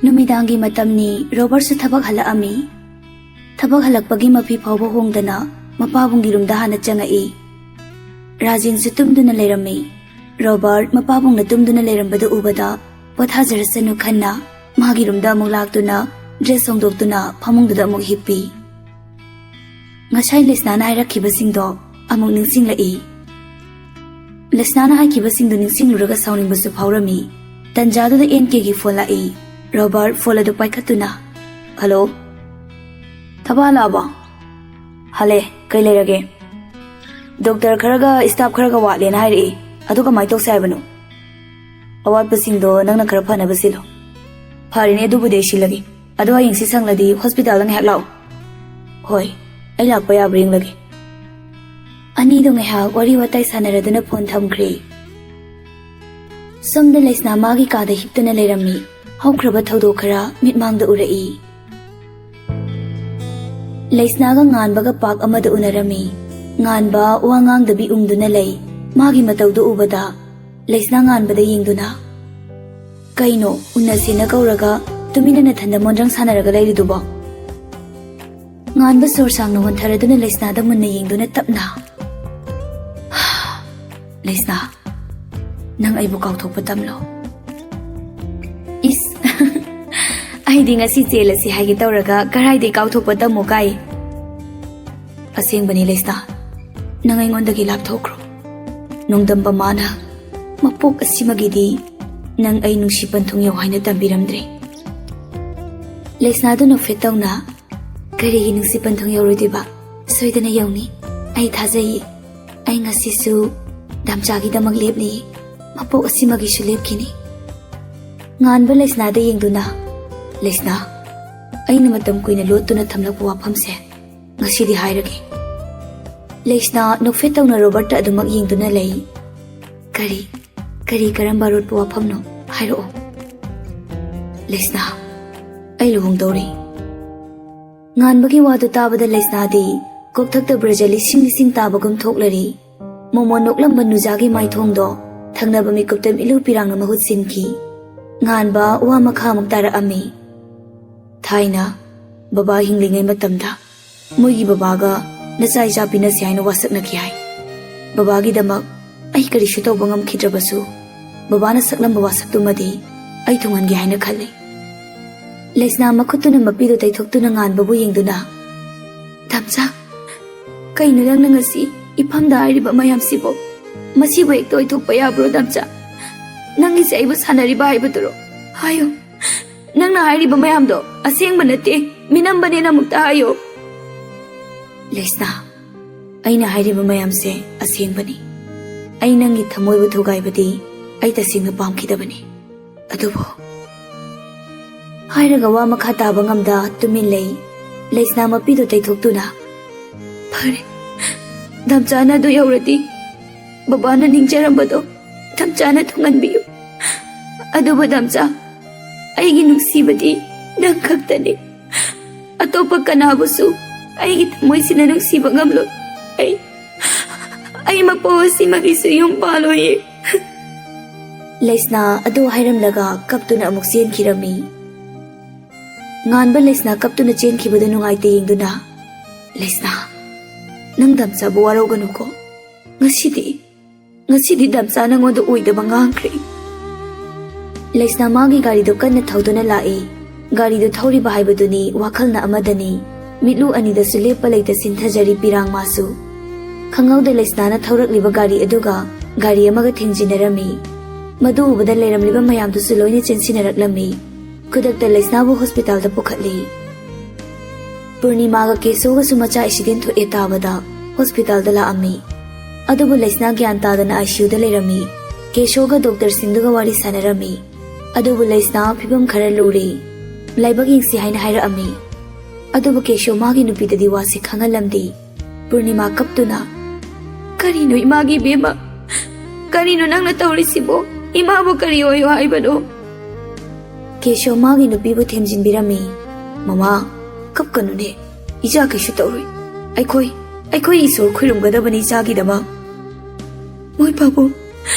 ꯅꯨꯃꯤꯗꯥꯡꯒꯤ ꯃꯇꯝꯅꯤ, ꯔꯣꯕꯔꯠꯁꯨ ꯊꯕꯛ ꯍꯜꯂꯛꯑꯝꯃꯤ꯫ ꯊꯕꯛ ꯍꯜꯂꯛꯄꯒꯤ ꯃꯐꯤ ꯐꯥꯎꯕ ꯍꯣꯡꯗꯅ ꯃꯄꯥꯕꯨꯡꯒꯤ ꯔꯨꯝꯗ ꯍꯥꯟꯅ ꯆꯪꯉꯛꯏ꯫ ꯔꯥꯖꯦꯟꯁꯨ ꯇꯨꯝꯗꯨꯅ ꯂꯩꯔꯝꯃꯤ꯫ ꯔꯣꯕꯔꯠ ꯃꯄꯥꯕꯨꯡꯅ ꯇꯨꯝꯗꯨꯅ ꯂꯩꯔꯝꯕꯗꯨ ꯎꯕꯗ ꯄꯣꯊꯥꯖꯔꯁꯅꯨ ꯈꯟꯅ ꯃꯥꯒꯤ ꯔꯨꯝꯗ ꯑꯃꯨꯛ ꯂꯥꯛꯇꯨꯅ ꯗ꯭ꯔꯦꯁ ꯍꯣꯡꯗꯣꯛꯇꯨꯅ ꯐꯃꯨꯡꯗꯨꯗ ꯑꯃꯨꯛ ꯍꯤꯞꯄꯤ꯫ ꯉꯁꯥꯏ ꯂꯩꯁꯅꯥꯅ ꯍꯥꯏꯔꯛꯈꯤꯕꯁꯤꯡꯗꯣ ꯑꯃꯨꯛ ꯅꯤꯡꯁꯤꯡꯂꯛꯏ꯫ ꯂꯩꯁꯅꯥꯅ ꯍꯥꯏꯈꯤꯕꯁꯤꯡꯗꯨ ꯅꯤꯡꯁꯤꯡꯂꯨꯔꯒ ꯁꯥꯎꯅꯤꯡꯕꯁꯨ ꯐꯥꯎꯔꯝꯃꯤ꯫ ꯇꯟꯖꯥꯗꯨꯗ ꯑꯦꯟ ꯀꯦꯒꯤ ꯐꯣꯟ ꯂꯥꯛꯏ꯫ ꯔꯣꯕꯔꯠ ꯐꯣꯟ ꯑꯗꯨ ꯄꯥꯏꯈꯠꯇꯨꯅ, "ꯍꯜꯂꯣ, ꯊꯕꯛ ꯍꯜꯂꯛꯑꯕꯣ?" "ꯍꯜꯂꯦ, ꯀꯩ ꯂꯩꯔꯒꯦ?" "ꯗꯣꯛꯇꯔ ꯈꯔꯒ ꯁ꯭ꯇꯥꯐ ꯈꯔꯒ ꯋꯥꯠꯂꯦꯅ ꯍꯥꯏꯔꯛꯏ꯫ ꯑꯗꯨ ꯀꯃꯥꯏ ꯇꯧꯁꯦ ꯍꯥꯏꯕꯅꯣ? ꯑꯋꯥꯠꯄꯁꯤꯡꯗꯣ ꯅꯪꯅ ꯈꯔ ꯐꯅꯕ ꯁꯤꯜꯂꯣ꯫ ꯐꯔꯦꯅꯦ, ꯑꯗꯨꯕꯨꯗꯤ ꯑꯩ ꯁꯤꯜꯂꯒꯦ꯫ ꯑꯗꯣ ꯍꯌꯦꯡꯁꯤ ꯁꯪꯂꯗꯤ ꯍꯣꯁꯄꯤꯇꯥꯜꯗ ꯉꯥꯏꯍꯥꯛ ꯂꯥꯛꯑꯣ꯫ ꯍꯣꯏ, ꯑꯩ ꯂꯥꯛꯄ ꯌꯥꯕ꯭ꯔꯥ ꯌꯦꯡꯂꯒꯦ꯫ ꯑꯅꯤꯗꯣ ꯉꯥꯏꯍꯥꯛ ꯋꯥꯔꯤ ꯋꯥꯇꯥꯏ ꯁꯥꯟꯅꯔꯗꯨꯅ ꯐꯣꯟ ꯊꯝꯈ꯭ꯔꯦ꯫ ꯁꯣꯝꯗ ꯂꯩꯁꯅꯥ ꯃꯥꯒꯤ ꯀꯥꯗ ꯍꯤꯞꯇꯨꯅ ꯂꯩꯔꯝꯃꯤ꯫ ꯍꯧꯈ꯭ꯔꯕ ꯊꯧꯗꯣꯛ ꯈꯔ ꯃꯤꯠꯃꯥꯡꯗ ꯎꯔꯛꯏ꯫ ꯂꯩꯁꯅꯥꯒ ꯉꯥꯟꯕꯒ ꯄꯥꯛ ꯑꯃꯗ ꯎꯅꯔꯝꯃꯤ꯫ ꯉꯥꯟꯕ ꯋꯥ ꯉꯥꯡꯗꯕꯤ ꯎꯪꯗꯨꯅ ꯂꯩ꯫ ꯃꯥꯒꯤ ꯃꯇꯧꯗꯨ ꯎꯕꯗ ꯂꯩꯁꯅꯥ ꯉꯥꯟꯕꯗ ꯌꯦꯡꯗꯨꯅ, "ꯀꯩꯅꯣ, ꯎꯅꯁꯦꯅ ꯀꯧꯔꯒ ꯇꯨꯃꯤꯟꯅ ꯅꯊꯟꯗ ꯃꯣꯟꯗ꯭ꯔꯪ ꯁꯥꯟꯅꯔꯒ ꯂꯩꯔꯤꯗꯨꯕꯣ?" ꯉꯥꯟꯕ ꯁꯣꯔ ꯁꯥꯡꯅ ꯋꯥꯟꯊꯔꯗꯨꯅ ꯂꯩꯁꯅꯥꯗ ꯃꯨꯟꯅ ꯌꯦꯡꯗꯨꯅ ꯇꯞꯅ, "ꯂꯩꯁꯅꯥ, ꯅꯪ ꯑꯩꯕꯨ ꯀꯥꯎꯊꯣꯛꯄ ꯇꯝꯂꯣ꯫" "ꯏꯁ, ꯑꯩꯗꯤ ꯉꯁꯤ ꯆꯦꯜꯂꯁꯤ ꯍꯥꯏꯒꯦ ꯇꯧꯔꯒ ꯀꯔꯥꯏꯗꯩ ꯀꯥꯎꯊꯣꯛꯄ ꯇꯝꯃꯣ ꯀꯥꯏ?" "ꯑꯁꯦꯡꯕꯅꯤ ꯂꯩꯁꯅꯥ, ꯅꯪ ꯑꯩꯉꯣꯟꯗꯒꯤ ꯂꯥꯞꯊꯣꯛꯈ꯭ꯔꯣ꯫ ꯅꯣꯡꯗꯝꯕ ꯃꯥꯅ ꯃꯄꯣꯛ ꯑꯁꯤꯃꯒꯤꯗꯤ ꯅꯪ ꯑꯩ ꯅꯨꯡꯁꯤ ꯄꯟꯊꯨꯡ ꯌꯧ ꯍꯥꯏꯅ ꯇꯝꯕꯤꯔꯝꯗ꯭ꯔꯦ꯫" ꯂꯩꯁꯅꯥꯗꯨ ꯅꯣꯛꯐꯦꯠ ꯇꯧꯅ, "ꯀꯔꯤꯒꯤ ꯅꯨꯡꯁꯤ ꯄꯟꯊꯨꯡ ꯌꯧꯔꯣꯏꯗꯣꯏꯕ? ꯁꯣꯏꯗꯅ ꯌꯧꯅꯤ꯫ ꯑꯩ ꯊꯥꯖꯩꯌꯦ꯫ ꯑꯩ ꯉꯁꯤꯁꯨ ꯗꯥꯝꯆꯥꯒꯤꯗꯃꯛ ꯂꯦꯞꯂꯤ꯫ ꯃꯄꯣꯛ ꯑꯁꯤꯃꯒꯤꯁꯨ ꯂꯦꯞꯈꯤꯅꯤ꯫" ꯉꯥꯟꯕ ꯂꯩꯁꯅꯥꯗ ꯌꯦꯡꯗꯨꯅ, "ꯂꯩꯁꯅꯥ, ꯑꯩꯅ ꯃꯇꯝ ꯀꯨꯏꯅ ꯂꯣꯠꯇꯨꯅ ꯊꯝꯂꯛꯄ ꯋꯥꯐꯝꯁꯦ ꯉꯁꯤꯗꯤ ꯍꯥꯏꯔꯒꯦ꯫" ꯂꯩꯁꯅꯥ ꯅꯣꯛꯐꯦꯠ ꯇꯧꯅ ꯔꯣꯕꯔꯠꯇ ꯑꯗꯨꯃꯛ ꯌꯦꯡꯗꯨꯅ ꯂꯩ꯫ "ꯀꯔꯤ, ꯀꯔꯤ, ꯀꯔꯝꯕ ꯑꯔꯣꯠꯄ ꯋꯥꯐꯝꯅꯣ? ꯍꯥꯏꯔꯛꯑꯣ꯫" "ꯂꯩꯁꯅꯥ, ꯑꯩ ꯂꯨꯍꯣꯡꯗꯧꯔꯤ꯫" ꯉꯥꯟꯕꯒꯤ ꯋꯥꯗꯨ ꯇꯥꯕꯗ ꯂꯩꯁꯅꯥꯗꯤ ꯀꯣꯛꯊꯛꯇ ꯕ꯭ꯔꯖ ꯂꯤꯁꯤꯡ ꯂꯤꯁꯤꯡ ꯇꯥꯕꯒꯨꯝ ꯊꯣꯛꯂꯔꯤ꯫ ꯃꯣꯃꯣꯟ ꯅꯣꯛꯂꯝꯕ ꯅꯨꯖꯥꯒꯤ ꯃꯥꯏꯊꯣꯡꯗꯣ ꯊꯪꯅꯕ ꯃꯤꯀꯨꯞꯇ ꯃꯤꯠꯂꯨ ꯄꯤꯔꯥꯡꯅ ꯃꯍꯨꯠ ꯁꯤꯟꯈꯤ꯫ ꯉꯥꯟꯕ ꯋꯥ ꯃꯈꯥ ꯑꯃꯨꯛ ꯇꯥꯔꯛꯑꯝꯃꯤ꯫ "ꯊꯥꯏꯅ ꯕꯕꯥ ꯍꯤꯡꯂꯤꯉꯩ ꯃꯇꯝꯗ ꯃꯣꯏꯒꯤ ꯕꯕꯥꯒ ꯅꯆꯥ ꯏꯆꯥ ꯄꯤꯅꯁꯤ ꯍꯥꯏꯅ ꯋꯥꯁꯛꯅꯈꯤ ꯍꯥꯏ꯫ ꯕꯕꯥꯒꯤꯗꯃꯛ ꯑꯩ ꯀꯔꯤꯁꯨ ꯇꯧꯕ ꯉꯝꯈꯤꯗ꯭ꯔꯕꯁꯨ, ꯕꯕꯥꯅ ꯁꯛꯂꯝꯕ ꯋꯥꯁꯛꯇꯨꯃꯗꯤ ꯑꯩ ꯊꯨꯡꯍꯟꯒꯦ ꯍꯥꯏꯅ ꯈꯜꯂꯤ꯫" ꯂꯩꯁꯅꯥ ꯃꯈꯨꯠꯇꯨꯅ ꯃꯄꯤꯗꯨ ꯇꯩꯊꯣꯛꯇꯨꯅ ꯉꯥꯟꯕꯕꯨ ꯌꯦꯡꯗꯨꯅ, "ꯗꯥꯝꯆꯥ, ꯀꯩꯅꯣ ꯅꯪꯅ ꯉꯁꯤ ꯏꯐꯝꯗ ꯍꯥꯏꯔꯤꯕ ꯃꯌꯥꯝꯁꯤꯕꯣ? ꯃꯁꯤꯕꯨ ꯍꯦꯛꯇ ꯑꯣꯏꯊꯣꯛꯄ ꯌꯥꯕ꯭ꯔꯣ, ꯗꯥꯝꯆꯥ? ꯅꯪꯒꯤꯁꯦ ꯑꯩꯕꯨ ꯁꯥꯟꯅꯔꯤꯕ ꯍꯥꯏꯕꯗꯨꯔꯣ? ꯍꯥꯏꯌꯨ, ꯅꯪꯅ ꯍꯥꯏꯔꯤꯕ ꯃꯌꯥꯝꯗꯣ ꯑꯁꯦꯡꯕ ꯅꯠꯇꯦ, ꯃꯤꯅꯝꯕꯅꯦꯅ ꯑꯃꯨꯛꯇ ꯍꯥꯏꯌꯨ꯫" "ꯂꯩꯁꯅꯥ, ꯑꯩꯅ ꯍꯥꯏꯔꯤꯕ ꯃꯌꯥꯝꯁꯦ ꯑꯁꯦꯡꯕꯅꯤ꯫ ꯑꯩ ꯅꯪꯒꯤ ꯊꯃꯣꯏꯕꯨ ꯊꯨꯒꯥꯏꯕꯗꯤ ꯑꯩ ꯇꯁꯦꯡꯅ ꯄꯥꯝꯈꯤꯗꯕꯅꯤ꯫ ꯑꯗꯨꯕꯨ ꯍꯥꯏꯔꯒ ꯋꯥ ꯃꯈꯥ ꯇꯥꯕ ꯉꯝꯗ ꯇꯨꯃꯤꯟ ꯂꯩ꯫ ꯂꯩꯁꯅꯥ ꯃꯄꯤꯗꯨ ꯇꯩꯊꯣꯛꯇꯨꯅ, "ꯐꯔꯦ, ꯗꯝꯆꯥꯅ ꯑꯗꯨ ꯌꯧꯔꯗꯤ ꯕꯕꯥꯅ ꯅꯤꯡꯖꯔꯝꯕꯗꯣ ꯗꯝꯆꯥꯅ ꯊꯨꯡꯍꯟꯕꯤꯌꯨ꯫ ꯑꯗꯨꯕꯨ ꯗꯝꯆꯥ, ꯑꯩꯒꯤ ꯅꯨꯡꯁꯤꯕꯗꯤ ꯅꯪ ꯈꯛꯇꯅꯤ꯫ ꯑꯇꯣꯞꯄ ꯀꯅꯥꯕꯨꯁꯨ ꯑꯩꯒꯤ ꯊꯃꯣꯏꯁꯤꯅ ꯅꯨꯡꯁꯤꯕ ꯉꯝꯂꯣꯏ꯫ ꯑꯩ, ꯑꯩ ꯃꯄꯣ ꯑꯁꯤꯃꯒꯤꯁꯨ ꯌꯨꯝ ꯄꯥꯜꯂꯣꯏꯌꯦ꯫" ꯂꯩꯁꯅꯥ ꯑꯗꯨ ꯍꯥꯏꯔꯝꯂꯒ ꯀꯞꯇꯨꯅ ꯑꯃꯨꯛ ꯆꯦꯟꯈꯤꯔꯝꯃꯤ꯫ ꯉꯥꯟꯕ ꯂꯩꯁꯅꯥ ꯀꯞꯇꯨꯅ ꯆꯦꯟꯈꯤꯕꯗꯨ ꯅꯨꯡꯉꯥꯏꯇꯦ ꯌꯦꯡꯗꯨꯅ, "ꯂꯩꯁꯅꯥ, ꯅꯪ ꯗꯝꯆꯥꯕꯨ ꯋꯥꯔꯧꯒꯅꯨꯀꯣ꯫ ꯉꯁꯤꯗꯤ, ꯉꯁꯤꯗꯤ ꯗꯝꯆꯥ ꯅꯪꯉꯣꯟꯗ ꯑꯣꯏꯗꯕ ꯉꯥꯡꯈ꯭ꯔꯦ꯫" ꯂꯩꯁꯅꯥ ꯃꯥꯒꯤ ꯒꯥꯔꯤꯗꯨ ꯀꯟꯅ ꯊꯧꯗꯨꯅ ꯂꯥꯛꯏ꯫ ꯒꯥꯔꯤꯗꯨ ꯊꯧꯔꯤꯕ ꯍꯥꯏꯕꯗꯨꯅꯤ ꯋꯥꯈꯜꯅ ꯑꯃꯗꯅꯤ꯫ ꯃꯤꯠꯂꯨ ꯑꯅꯤꯗꯁꯨ ꯂꯦꯞꯄ ꯂꯩꯇ ꯁꯤꯟꯊꯖꯔꯤ ꯄꯤꯔꯥꯡ ꯃꯥꯁꯨ꯫ ꯈꯪꯍꯧꯗ ꯂꯩꯁꯅꯥꯅ ꯊꯧꯔꯛꯂꯤꯕ ꯒꯥꯔꯤ ꯑꯗꯨꯒ ꯒꯥꯔꯤ ꯑꯃꯒ ꯊꯦꯡꯖꯤꯟꯅꯔꯝꯃꯤ꯫ ꯃꯗꯨ ꯎꯕꯗ ꯂꯩꯔꯝꯂꯤꯕ ꯃꯌꯥꯝꯗꯨꯁꯨ ꯂꯣꯏꯅ ꯆꯦꯟꯁꯤꯟꯅꯔꯛꯂꯝꯃꯤ꯫ ꯈꯨꯗꯛꯇ ꯂꯩꯁꯅꯥꯕꯨ ꯍꯣꯁꯄꯤꯇꯥꯜꯗ ꯄꯨꯈꯠꯂꯤ꯫ ꯄꯨꯔꯅꯤꯃꯥꯒ ꯀꯦꯁꯣꯒꯁꯨ ꯃꯆꯥ ꯑꯦꯛꯁꯤꯗꯦꯟ ꯊꯣꯛꯑꯦ ꯇꯥꯕꯗ ꯍꯣꯁꯄꯤꯇꯥꯜꯗ ꯂꯥꯛꯑꯝꯃꯤ꯫ ꯑꯗꯨꯕꯨ ꯂꯩꯁꯅꯥ ꯒ꯭ꯌꯥꯟ ꯇꯥꯗꯅ ꯑꯥꯏ ꯁꯤ ꯌꯨꯗ ꯂꯩꯔꯝꯃꯤ꯫ ꯀꯦꯁꯣꯒ ꯗꯣꯛꯇꯔꯁꯤꯡꯗꯨꯒ ꯋꯥꯔꯤ ꯁꯥꯟꯅꯔꯝꯃꯤ꯫ ꯑꯗꯨꯕꯨ ꯂꯩꯁꯅꯥ ꯐꯤꯕꯝ ꯈꯔ ꯂꯨꯔꯦ꯫ ꯂꯥꯏꯕꯛ ꯌꯦꯡꯁꯤ ꯍꯥꯏꯅ ꯍꯥꯏꯔꯛꯑꯝꯃꯤ꯫ ꯑꯗꯨꯕꯨ ꯀꯦꯁꯣ ꯃꯥꯒꯤ ꯅꯨꯄꯤꯗꯗꯤ ꯋꯥꯁꯤ ꯈꯪꯍꯜꯂꯝꯗꯦ꯫ ꯄꯨꯔꯅꯤꯃꯥ ꯀꯞꯇꯨꯅ, "ꯀꯔꯤꯅꯣ ꯏꯃꯥꯒꯤ ꯏꯕꯦꯝꯃ? ꯀꯔꯤꯅꯣ ꯅꯪꯅ ꯇꯧꯔꯤꯁꯤꯕꯣ? ꯏꯃꯥꯕꯨ ꯀꯔꯤ ꯑꯣꯏꯌꯣ ꯍꯥꯏꯕꯅꯣ?" ꯀꯦꯁꯣ ꯃꯥꯒꯤ ꯅꯨꯄꯤꯕꯨ ꯊꯦꯝꯖꯤꯟꯕꯤꯔꯝꯃꯤ꯫ "ꯃꯃꯥ, ꯀꯞꯀꯅꯨꯅꯦ꯫ ꯏꯆꯥ ꯀꯩꯁꯨ ꯇꯧꯔꯣꯏ꯫ ꯑꯩꯈꯣꯏ, ꯑꯩꯈꯣꯏ ꯏꯁꯣꯔ ꯈꯨꯔꯨꯝꯒꯗꯕꯅꯤ ꯏꯆꯥꯒꯤꯗꯃꯛ꯫" "ꯃꯣꯏ ꯄꯥꯕꯨꯡ,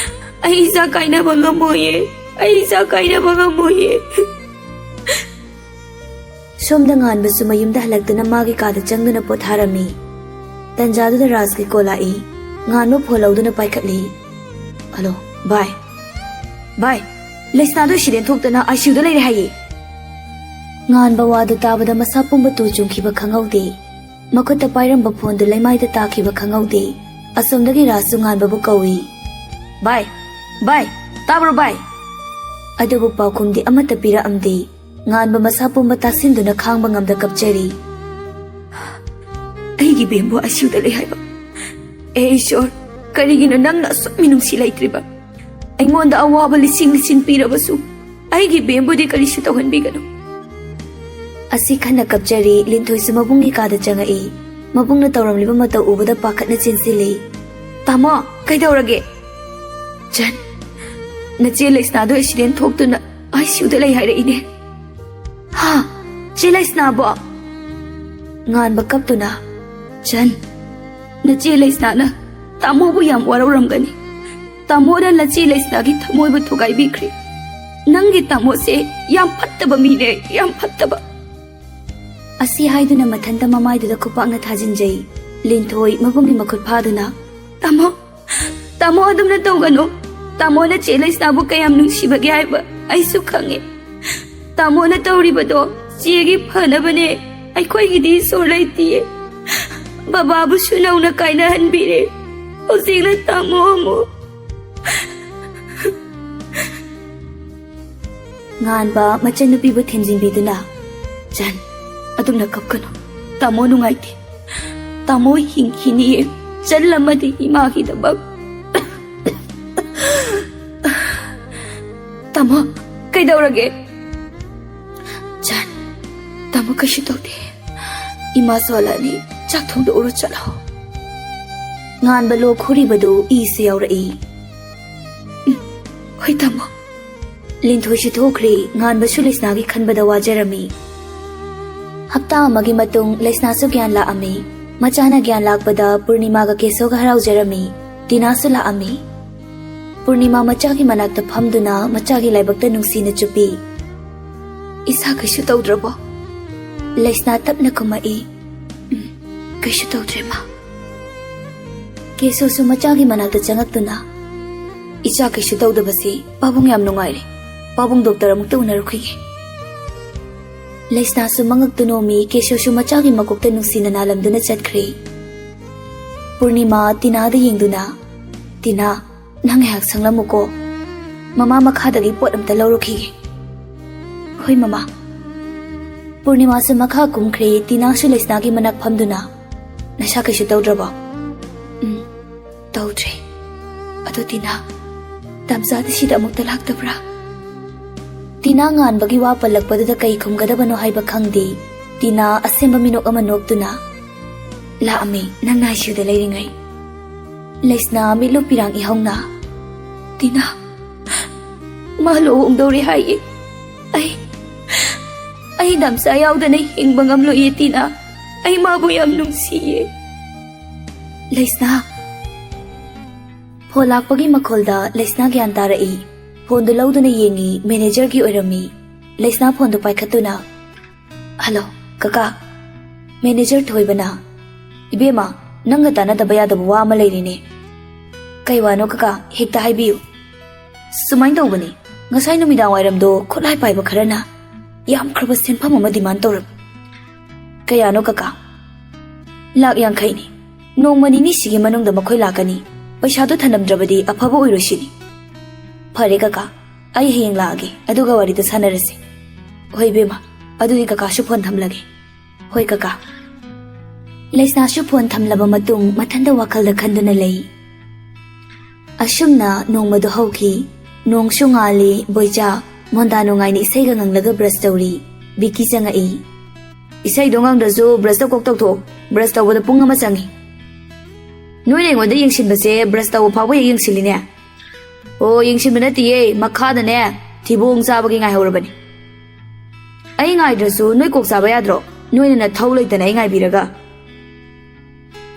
ꯑꯩ ꯏꯆꯥ ꯀꯥꯏꯅꯕ ꯉꯝꯃꯣꯏꯌꯦ꯫ ꯑꯩ ꯏꯆꯥ ꯀꯥꯏꯅꯕ ꯉꯝꯃꯣꯏꯌꯦ꯫" ꯁꯣꯝꯗ ꯉꯥꯟꯕꯁꯨ ꯃꯌꯨꯝꯗ ꯍꯜꯂꯛꯇꯨꯅ ꯃꯥꯒꯤ ꯀꯥꯗ ꯆꯪꯗꯨꯅ ꯄꯣꯊꯥꯔꯝꯃꯤ꯫ ꯇꯟꯖꯥꯗꯨꯗ ꯔꯥꯖꯀꯤ ꯀꯣꯜ ꯂꯥꯛꯏ꯫ ꯉꯥꯟꯕ ꯐꯣꯟ ꯂꯧꯗꯨꯅ ꯄꯥꯏꯈꯠꯂꯤ꯫ "ꯍꯜꯂꯣ, ꯚꯥꯏ꯫ ꯚꯥꯏ, ꯂꯩꯁꯅꯥꯗꯣ ꯑꯦꯛꯁꯤꯗꯦꯟ ꯊꯣꯛꯇꯅ ꯑꯥꯏ ꯁꯤ ꯌꯨꯗ ꯂꯩꯔꯦ ꯍꯥꯏꯌꯦ꯫" ꯉꯥꯟꯕ ꯋꯥꯗꯨ ꯇꯥꯕꯗ ꯃꯁꯥ ꯄꯨꯝꯕ ꯇꯨ ꯆꯨꯡꯈꯤꯕ ꯈꯪꯍꯧꯗꯦ꯫ ꯃꯈꯨꯠꯇ ꯄꯥꯏꯔꯝꯕ ꯐꯣꯟꯗꯨ ꯂꯩꯃꯥꯏꯗ ꯇꯥꯈꯤꯕ ꯈꯪꯍꯧꯗꯦ꯫ ꯑꯁꯣꯝꯗꯒꯤ ꯔꯥꯖꯁꯨ ꯉꯥꯟꯕꯕꯨ ꯀꯧꯏ꯫ "ꯚꯥꯏ, ꯚꯥꯏ, ꯇꯥꯕ꯭ꯔꯣ ꯚꯥꯏ?" ꯑꯗꯨꯕꯨ ꯄꯥꯎꯈꯨꯝꯗꯤ ꯑꯃꯠꯇ ꯄꯤꯔꯛꯑꯝꯗꯦ꯫ ꯉꯥꯟꯕ ꯃꯁꯥ ꯄꯨꯝꯕ ꯇꯥꯁꯤꯟꯗꯨꯅ ꯈꯥꯡꯕ ꯉꯝꯗ ꯀꯞꯆꯔꯤ꯫ "ꯑꯩꯒꯤ ꯕꯦꯝꯕꯨ ꯑꯥꯏ ꯁꯤ ꯌꯨꯗ ꯂꯩ ꯍꯥꯏꯕ꯫ ꯑꯦ ꯏꯁꯣꯔ, ꯀꯔꯤꯒꯤꯅꯣ ꯅꯪꯅ ꯑꯁꯨꯛ ꯃꯤꯅꯨꯡꯁꯤ ꯂꯩꯇ꯭ꯔꯤꯕ? ꯑꯩꯉꯣꯟꯗ ꯑꯋꯥꯕ ꯂꯤꯁꯤꯡ ꯂꯤꯁꯤꯡ ꯄꯤꯔꯕꯁꯨ ꯑꯩꯒꯤ ꯕꯦꯝꯕꯨꯗꯤ ꯀꯔꯤꯁꯨ ꯇꯧꯍꯟꯕꯤꯒꯅꯨ꯫ ꯑꯁꯤ ꯈꯟꯅ ꯀꯞꯆꯔꯤ꯫ ꯂꯤꯟꯊꯣꯏꯁꯨ ꯃꯕꯨꯡꯒꯤ ꯀꯥꯗ ꯆꯪꯉꯛꯏ꯫ ꯃꯕꯨꯡꯅ ꯇꯧꯔꯝꯂꯤꯕ ꯃꯇꯧ ꯎꯕꯗ ꯄꯥꯈꯠꯅ ꯆꯦꯟꯁꯤꯜꯂꯤ꯫ "ꯇꯥꯃꯣ, ꯀꯩꯗꯧꯔꯒꯦ?" "ꯆꯟ, ꯅꯆꯦ ꯂꯩꯁꯅꯥꯗꯣ ꯑꯦꯛꯁꯤꯗꯦꯟ ꯊꯣꯛꯇꯨꯅ ꯑꯥꯏ ꯁꯤ ꯌꯨꯗ ꯂꯩ ꯍꯥꯏꯔꯛꯏꯅꯦ꯫" "ꯍꯥ? ꯆꯦ ꯂꯩꯁꯅꯥꯕꯣ?" ꯉꯥꯟꯕ ꯀꯞꯇꯨꯅ, "ꯆꯟ, ꯅꯆꯦ ꯂꯩꯁꯅꯥꯅ ꯇꯥꯃꯣꯕꯨ ꯌꯥꯝ ꯋꯥꯔꯧꯔꯝꯒꯅꯤ꯫ ꯇꯥꯃꯣꯅ ꯅꯆꯦ ꯂꯩꯁꯅꯥꯒꯤ ꯊꯃꯣꯏꯕꯨ ꯊꯨꯒꯥꯏꯕꯤꯈ꯭ꯔꯦ꯫ ꯅꯪꯒꯤ ꯇꯥꯃꯣꯁꯦ ꯌꯥꯝ ꯐꯠꯇꯕ ꯃꯤꯅꯦ, ꯌꯥꯝ ꯐꯠꯇꯕ꯫" ꯑꯁꯤ ꯍꯥꯏꯗꯨꯅ ꯃꯊꯟꯇ ꯃꯃꯥꯏꯗꯨꯗ ꯈꯨꯄꯥꯛꯅ ꯊꯥꯖꯤꯟꯖꯩ꯫ ꯂꯤꯟꯊꯣꯏ ꯃꯕꯨꯡꯒꯤ ꯃꯈꯨꯠ ꯐꯥꯗꯨꯅ, "ꯇꯥꯃꯣ, ꯇꯥꯃꯣ ꯑꯗꯨꯝꯅ ꯇꯧꯒꯅꯨ꯫ ꯇꯥꯃꯣꯅ ꯆꯦ ꯂꯩꯁꯅꯥꯕꯨ ꯀꯌꯥꯝ ꯅꯨꯡꯁꯤꯕꯒꯦ ꯍꯥꯏꯕ ꯑꯩꯁꯨ ꯈꯪꯉꯦ꯫ ꯇꯥꯃꯣꯅ ꯇꯧꯔꯤꯕꯗꯣ ꯆꯦꯒꯤ ꯐꯅꯕꯅꯦ꯫ ꯑꯩꯈꯣꯏꯒꯤꯗꯤ ꯏꯁꯣꯔ ꯂꯩꯇꯤꯌꯦ꯫ ꯕꯕꯥꯕꯨꯁꯨ ꯅꯧꯅ ꯀꯥꯏꯅꯍꯟꯕꯤꯔꯦ꯫ ꯍꯧꯖꯤꯛꯅ ꯇꯥꯃꯣ ꯑꯃꯨꯛ꯫" ꯉꯥꯟꯕ ꯃꯆꯟꯅꯨꯄꯤꯕꯨ ꯊꯦꯝꯖꯤꯟꯕꯤꯗꯨꯅ, "ꯆꯟ, ꯑꯗꯨꯝꯅ ꯀꯞꯀꯅꯨ꯫ ꯇꯥꯃꯣ ꯅꯨꯡꯉꯥꯏꯇꯦ꯫ ꯇꯥꯃꯣ ꯍꯤꯡꯈꯤꯅꯤꯌꯦ꯫ ꯆꯟ ꯑꯃꯗꯤ ꯏꯃꯥꯒꯤꯗꯃꯛ꯫" "ꯇꯥꯃꯣ, ꯀꯩꯗꯧꯔꯒꯦ?" "ꯆꯟ, ꯇꯥꯃꯣ ꯀꯩꯁꯨ ꯇꯧꯗꯦ꯫ ꯏꯃꯥꯁꯨ ꯍꯜꯂꯛꯑꯅꯤ꯫ ꯆꯥꯛ ꯊꯣꯡꯗꯣꯛꯎꯔꯣ ꯆꯠꯂꯣ꯫" ꯉꯥꯟꯕ ꯂꯣꯛ ꯈꯨꯔꯤꯕꯗꯨ ꯏꯁꯨ ꯌꯥꯎꯔꯛꯏ꯫ "ꯎꯝ, ꯍꯣꯏ ꯇꯥꯃꯣ꯫" ꯂꯤꯟꯊꯣꯏꯁꯨ ꯊꯣꯛꯈ꯭ꯔꯦ꯫ ꯉꯥꯟꯕꯁꯨ ꯂꯩꯁꯅꯥꯒꯤ ꯈꯟꯕꯗ ꯋꯥꯖꯔꯝꯃꯤ꯫ ꯍꯞꯇꯥ ꯑꯃꯒꯤ ꯃꯇꯨꯡ ꯂꯩꯁꯅꯥꯁꯨ ꯒ꯭ꯌꯥꯟ ꯂꯥꯛꯑꯝꯃꯤ꯫ ꯃꯆꯥꯅ ꯒ꯭ꯌꯥꯟ ꯂꯥꯛꯄꯗ ꯄꯨꯔꯅꯤꯃꯥꯒ ꯀꯦꯁꯣꯒ ꯍꯔꯥꯎꯖꯔꯝꯃꯤ꯫ ꯇꯤꯅꯥꯁꯨ ꯂꯥꯛꯑꯝꯃꯤ꯫ ꯄꯨꯔꯅꯤꯃꯥ ꯃꯆꯥꯒꯤ ꯃꯅꯥꯛꯇ ꯐꯝꯗꯨꯅ ꯃꯆꯥꯒꯤ ꯂꯥꯏꯕꯛꯇ ꯅꯨꯡꯁꯤꯅ ꯆꯨꯞꯄꯤ꯫ "ꯏꯁꯥ ꯀꯩꯁꯨ ꯇꯧꯗ꯭ꯔꯕꯣ?" ꯂꯩꯁꯅꯥ ꯇꯞꯅ ꯈꯨꯝꯃꯛꯏ꯫ "ꯎꯝ, ꯀꯩꯁꯨ ꯇꯧꯗ꯭ꯔꯦ, ꯃꯥ꯫" ꯀꯦꯁꯣꯁꯨ ꯃꯆꯥꯒꯤ ꯃꯅꯥꯛꯇ ꯆꯪꯉꯛꯇꯨꯅ, "ꯏꯆꯥ ꯀꯩꯁꯨ ꯇꯧꯗꯕꯁꯤ ꯄꯥꯕꯨꯡ ꯌꯥꯝ ꯅꯨꯡꯉꯥꯏꯔꯦ꯫ ꯄꯥꯕꯨꯡ ꯗꯣꯛꯇꯔ ꯑꯃꯨꯛꯇ ꯎꯅꯔꯨꯈꯤꯒꯦ꯫" ꯂꯩꯁꯅꯥꯁꯨ ꯃꯉꯛꯇꯨ ꯅꯣꯝꯃꯤ꯫ ꯀꯦꯁꯣꯁꯨ ꯃꯆꯥꯒꯤ ꯃꯀꯣꯛꯇ ꯅꯨꯡꯁꯤꯅ ꯅꯥꯜꯂꯝꯗꯨꯅ ꯆꯠꯈ꯭ꯔꯦ꯫ ꯄꯨꯔꯅꯤꯃꯥ ꯇꯤꯅꯥꯗ ꯌꯦꯡꯗꯨꯅ, "ꯇꯤꯅꯥ, ꯅꯪ ꯉꯥꯏꯍꯥꯛ ꯁꯪꯂꯝꯃꯨꯀꯣ꯫ ꯃꯃꯥ ꯃꯈꯥꯗꯒꯤ ꯄꯣꯠ ꯑꯝꯇ ꯂꯧꯔꯨꯈꯤꯒꯦ꯫" "ꯍꯣꯏ, ꯃꯃꯥ꯫" ꯄꯨꯔꯅꯤꯃꯥꯁꯨ ꯃꯈꯥ ꯀꯨꯝꯈ꯭ꯔꯦ꯫ ꯇꯤꯅꯥꯁꯨ ꯂꯩꯁꯅꯥꯒꯤ ꯃꯅꯥꯛ ꯐꯝꯗꯨꯅ, "ꯅꯁꯥ ꯀꯩꯁꯨ ꯇꯧꯗ꯭ꯔꯕꯣ?" "ꯎꯝ, ꯇꯧꯗ꯭ꯔꯦ꯫ ꯑꯗꯣ ꯇꯤꯅꯥ, ꯇꯥꯝꯆꯥꯗꯤ ꯁꯤꯗ ꯑꯃꯨꯛꯇ ꯂꯥꯛꯇꯕ꯭ꯔꯥ? ꯇꯤꯅꯥ ꯉꯥꯟꯕꯒꯤ ꯋꯥ ꯄꯜꯂꯛꯄꯗꯨꯗ ꯀꯩ ꯈꯨꯝꯒꯗꯕꯅꯣ ꯍꯥꯏꯕ ꯈꯪꯗꯦ꯫ ꯇꯤꯅꯥ ꯑꯁꯦꯝꯕ ꯃꯤꯅꯣꯛ ꯑꯃ ꯅꯣꯛꯇꯨꯅ, "ꯂꯥꯛꯑꯝꯃꯤ, ꯅꯪꯅ ICUꯗ ꯂꯩꯔꯤꯉꯩ꯫" ꯂꯩꯁꯅꯥ ꯃꯤꯠꯂꯨ ꯄꯤꯔꯥꯡ ꯏꯍꯧꯅ, "ꯇꯤꯅꯥ, ꯃꯥ ꯂꯨꯍꯣꯡꯗꯧꯔꯦ ꯍꯥꯏꯌꯦ꯫ ꯑꯩ, ꯑꯩ ꯇꯥꯝꯆꯥ ꯌꯥꯎꯗꯅ ꯍꯤꯡꯕ ꯉꯝꯂꯣꯏꯌꯦ ꯇꯤꯅꯥ꯫ ꯑꯩ ꯃꯥꯕꯨ ꯌꯥꯝ ꯅꯨꯡꯁꯤꯌꯦ꯫" ꯂꯩꯁꯅꯥ꯫ ꯐꯣꯟ ꯂꯥꯛꯄꯒꯤ ꯃꯈꯣꯜꯗ ꯂꯩꯁꯅꯥ ꯒ꯭ꯌꯥꯟ ꯇꯥꯔꯛꯏ꯫ ꯐꯣꯟꯗꯨ ꯂꯧꯗꯨꯅ ꯌꯦꯡꯉꯤ, ꯃꯦꯅꯦꯖꯔꯒꯤ ꯑꯣꯏꯔꯝꯃꯤ꯫ ꯂꯩꯁꯅꯥ ꯐꯣꯟꯗꯨ ꯄꯥꯏꯈꯠꯇꯨꯅ, "ꯍꯜꯂꯣ, ꯀꯀꯥ꯫" ꯃꯦꯅꯦꯖꯔ ꯊꯣꯏꯕꯅ, "ꯏꯕꯦꯝꯃ, ꯅꯪꯒ ꯇꯥꯟꯅꯗꯕ ꯌꯥꯗꯕ ꯋꯥ ꯑꯃ ꯂꯩꯔꯤꯅꯦ꯫" "ꯀꯩ ꯋꯥꯅꯣ ꯀꯀꯥ? ꯍꯦꯛꯇ ꯍꯥꯏꯕꯤꯌꯨ꯫" "ꯁꯨꯃꯥꯏꯅ ꯇꯧꯕꯅꯤ, ꯉꯁꯥꯏ ꯅꯨꯃꯤꯗꯥꯡ ꯋꯥꯏꯔꯝꯗꯣ ꯈꯨꯠꯂꯥꯏ ꯄꯥꯏꯕ ꯈꯔꯅ ꯌꯥꯝꯈ꯭ꯔꯕ ꯁꯦꯟꯐꯝ ꯑꯃ ꯗꯤꯃꯥꯟ ꯇꯧꯔꯛꯄ꯫" "ꯀꯌꯥꯅꯣ ꯀꯀꯥ?" "ꯂꯥꯛ ꯌꯥꯡꯈꯩꯅꯤ꯫ ꯅꯣꯡꯃ ꯅꯤꯅꯤꯁꯤꯒꯤ ꯃꯅꯨꯡꯗ ꯃꯈꯣꯏ ꯂꯥꯛꯀꯅꯤ꯫ ꯄꯩꯁꯥꯗꯣ ꯊꯅꯝꯗ꯭ꯔꯕꯗꯤ ꯑꯐꯕ ꯑꯣꯏꯔꯣꯏ ꯁꯤꯅꯤ꯫" "ꯐꯔꯦ ꯀꯀꯥ, ꯑꯩ ꯍꯌꯦꯡ ꯂꯥꯛꯑꯒꯦ, ꯑꯗꯨꯒ ꯋꯥꯔꯤꯗꯣ ꯁꯥꯟꯅꯔꯁꯦ꯫" "ꯍꯣꯏ ꯏꯕꯦꯝꯃ, ꯑꯗꯨꯗꯤ ꯀꯀꯥꯁꯨ ꯐꯣꯟ ꯊꯝꯂꯒꯦ꯫" "ꯍꯣꯏ ꯀꯀꯥ꯫" ꯂꯩꯁꯅꯥꯁꯨ ꯐꯣꯟ ꯊꯝꯂꯕ ꯃꯇꯨꯡ ꯃꯊꯟꯇ ꯋꯥꯈꯜꯗ ꯈꯟꯗꯨꯅ ꯂꯩ꯫ ꯑꯁꯨꯝꯅ ꯅꯣꯡꯃꯗꯨ ꯍꯧꯈꯤ꯫ ꯅꯣꯡꯁꯨ ꯉꯥꯜꯂꯤ꯫ ꯕꯣꯏꯆꯥ ꯃꯣꯟꯗꯥ ꯅꯨꯡꯉꯥꯏꯅ ꯏꯁꯩꯒ ꯉꯪꯂꯒ ꯕ꯭ꯔꯁ ꯇꯧꯔꯤ꯫ ꯕꯤꯀꯤ ꯆꯪꯉꯛꯏ꯫ "ꯏꯁꯩꯗꯣ ꯉꯪꯗ꯭ꯔꯁꯨ ꯕ꯭ꯔꯁꯇꯣ ꯀꯣꯛ ꯇꯧꯊꯣꯛꯑꯣ꯫ ꯕ꯭ꯔꯁ ꯇꯧꯕꯗ ꯄꯨꯡ ꯑꯃ ꯆꯪꯉꯤ꯫ ꯅꯣꯏꯅ ꯑꯩꯉꯣꯟꯗ ꯌꯦꯡꯁꯤꯟꯕꯁꯦ ꯕ꯭ꯔꯁ ꯇꯧꯕ ꯐꯥꯎꯕ ꯍꯦꯛ ꯌꯦꯡꯁꯤꯜꯂꯤꯅꯦ꯫" "ꯑꯣ, ꯌꯦꯡꯁꯤꯟꯕ ꯅꯠꯇꯤꯌꯦ, ꯃꯈꯥꯗꯅꯦ ꯊꯤꯕꯣꯡ ꯆꯥꯕꯒꯤ ꯉꯥꯏꯍꯧꯔꯕꯅꯤ꯫" "ꯑꯩ ꯉꯥꯏꯗ꯭ꯔꯁꯨ ꯅꯣꯏ ꯀꯣꯛ ꯆꯥꯕ ꯌꯥꯗ꯭ꯔꯣ? ꯅꯣꯏꯅ ꯅꯊꯧ ꯂꯩꯇꯅ ꯑꯩ ꯉꯥꯏꯕꯤꯔꯒ꯫"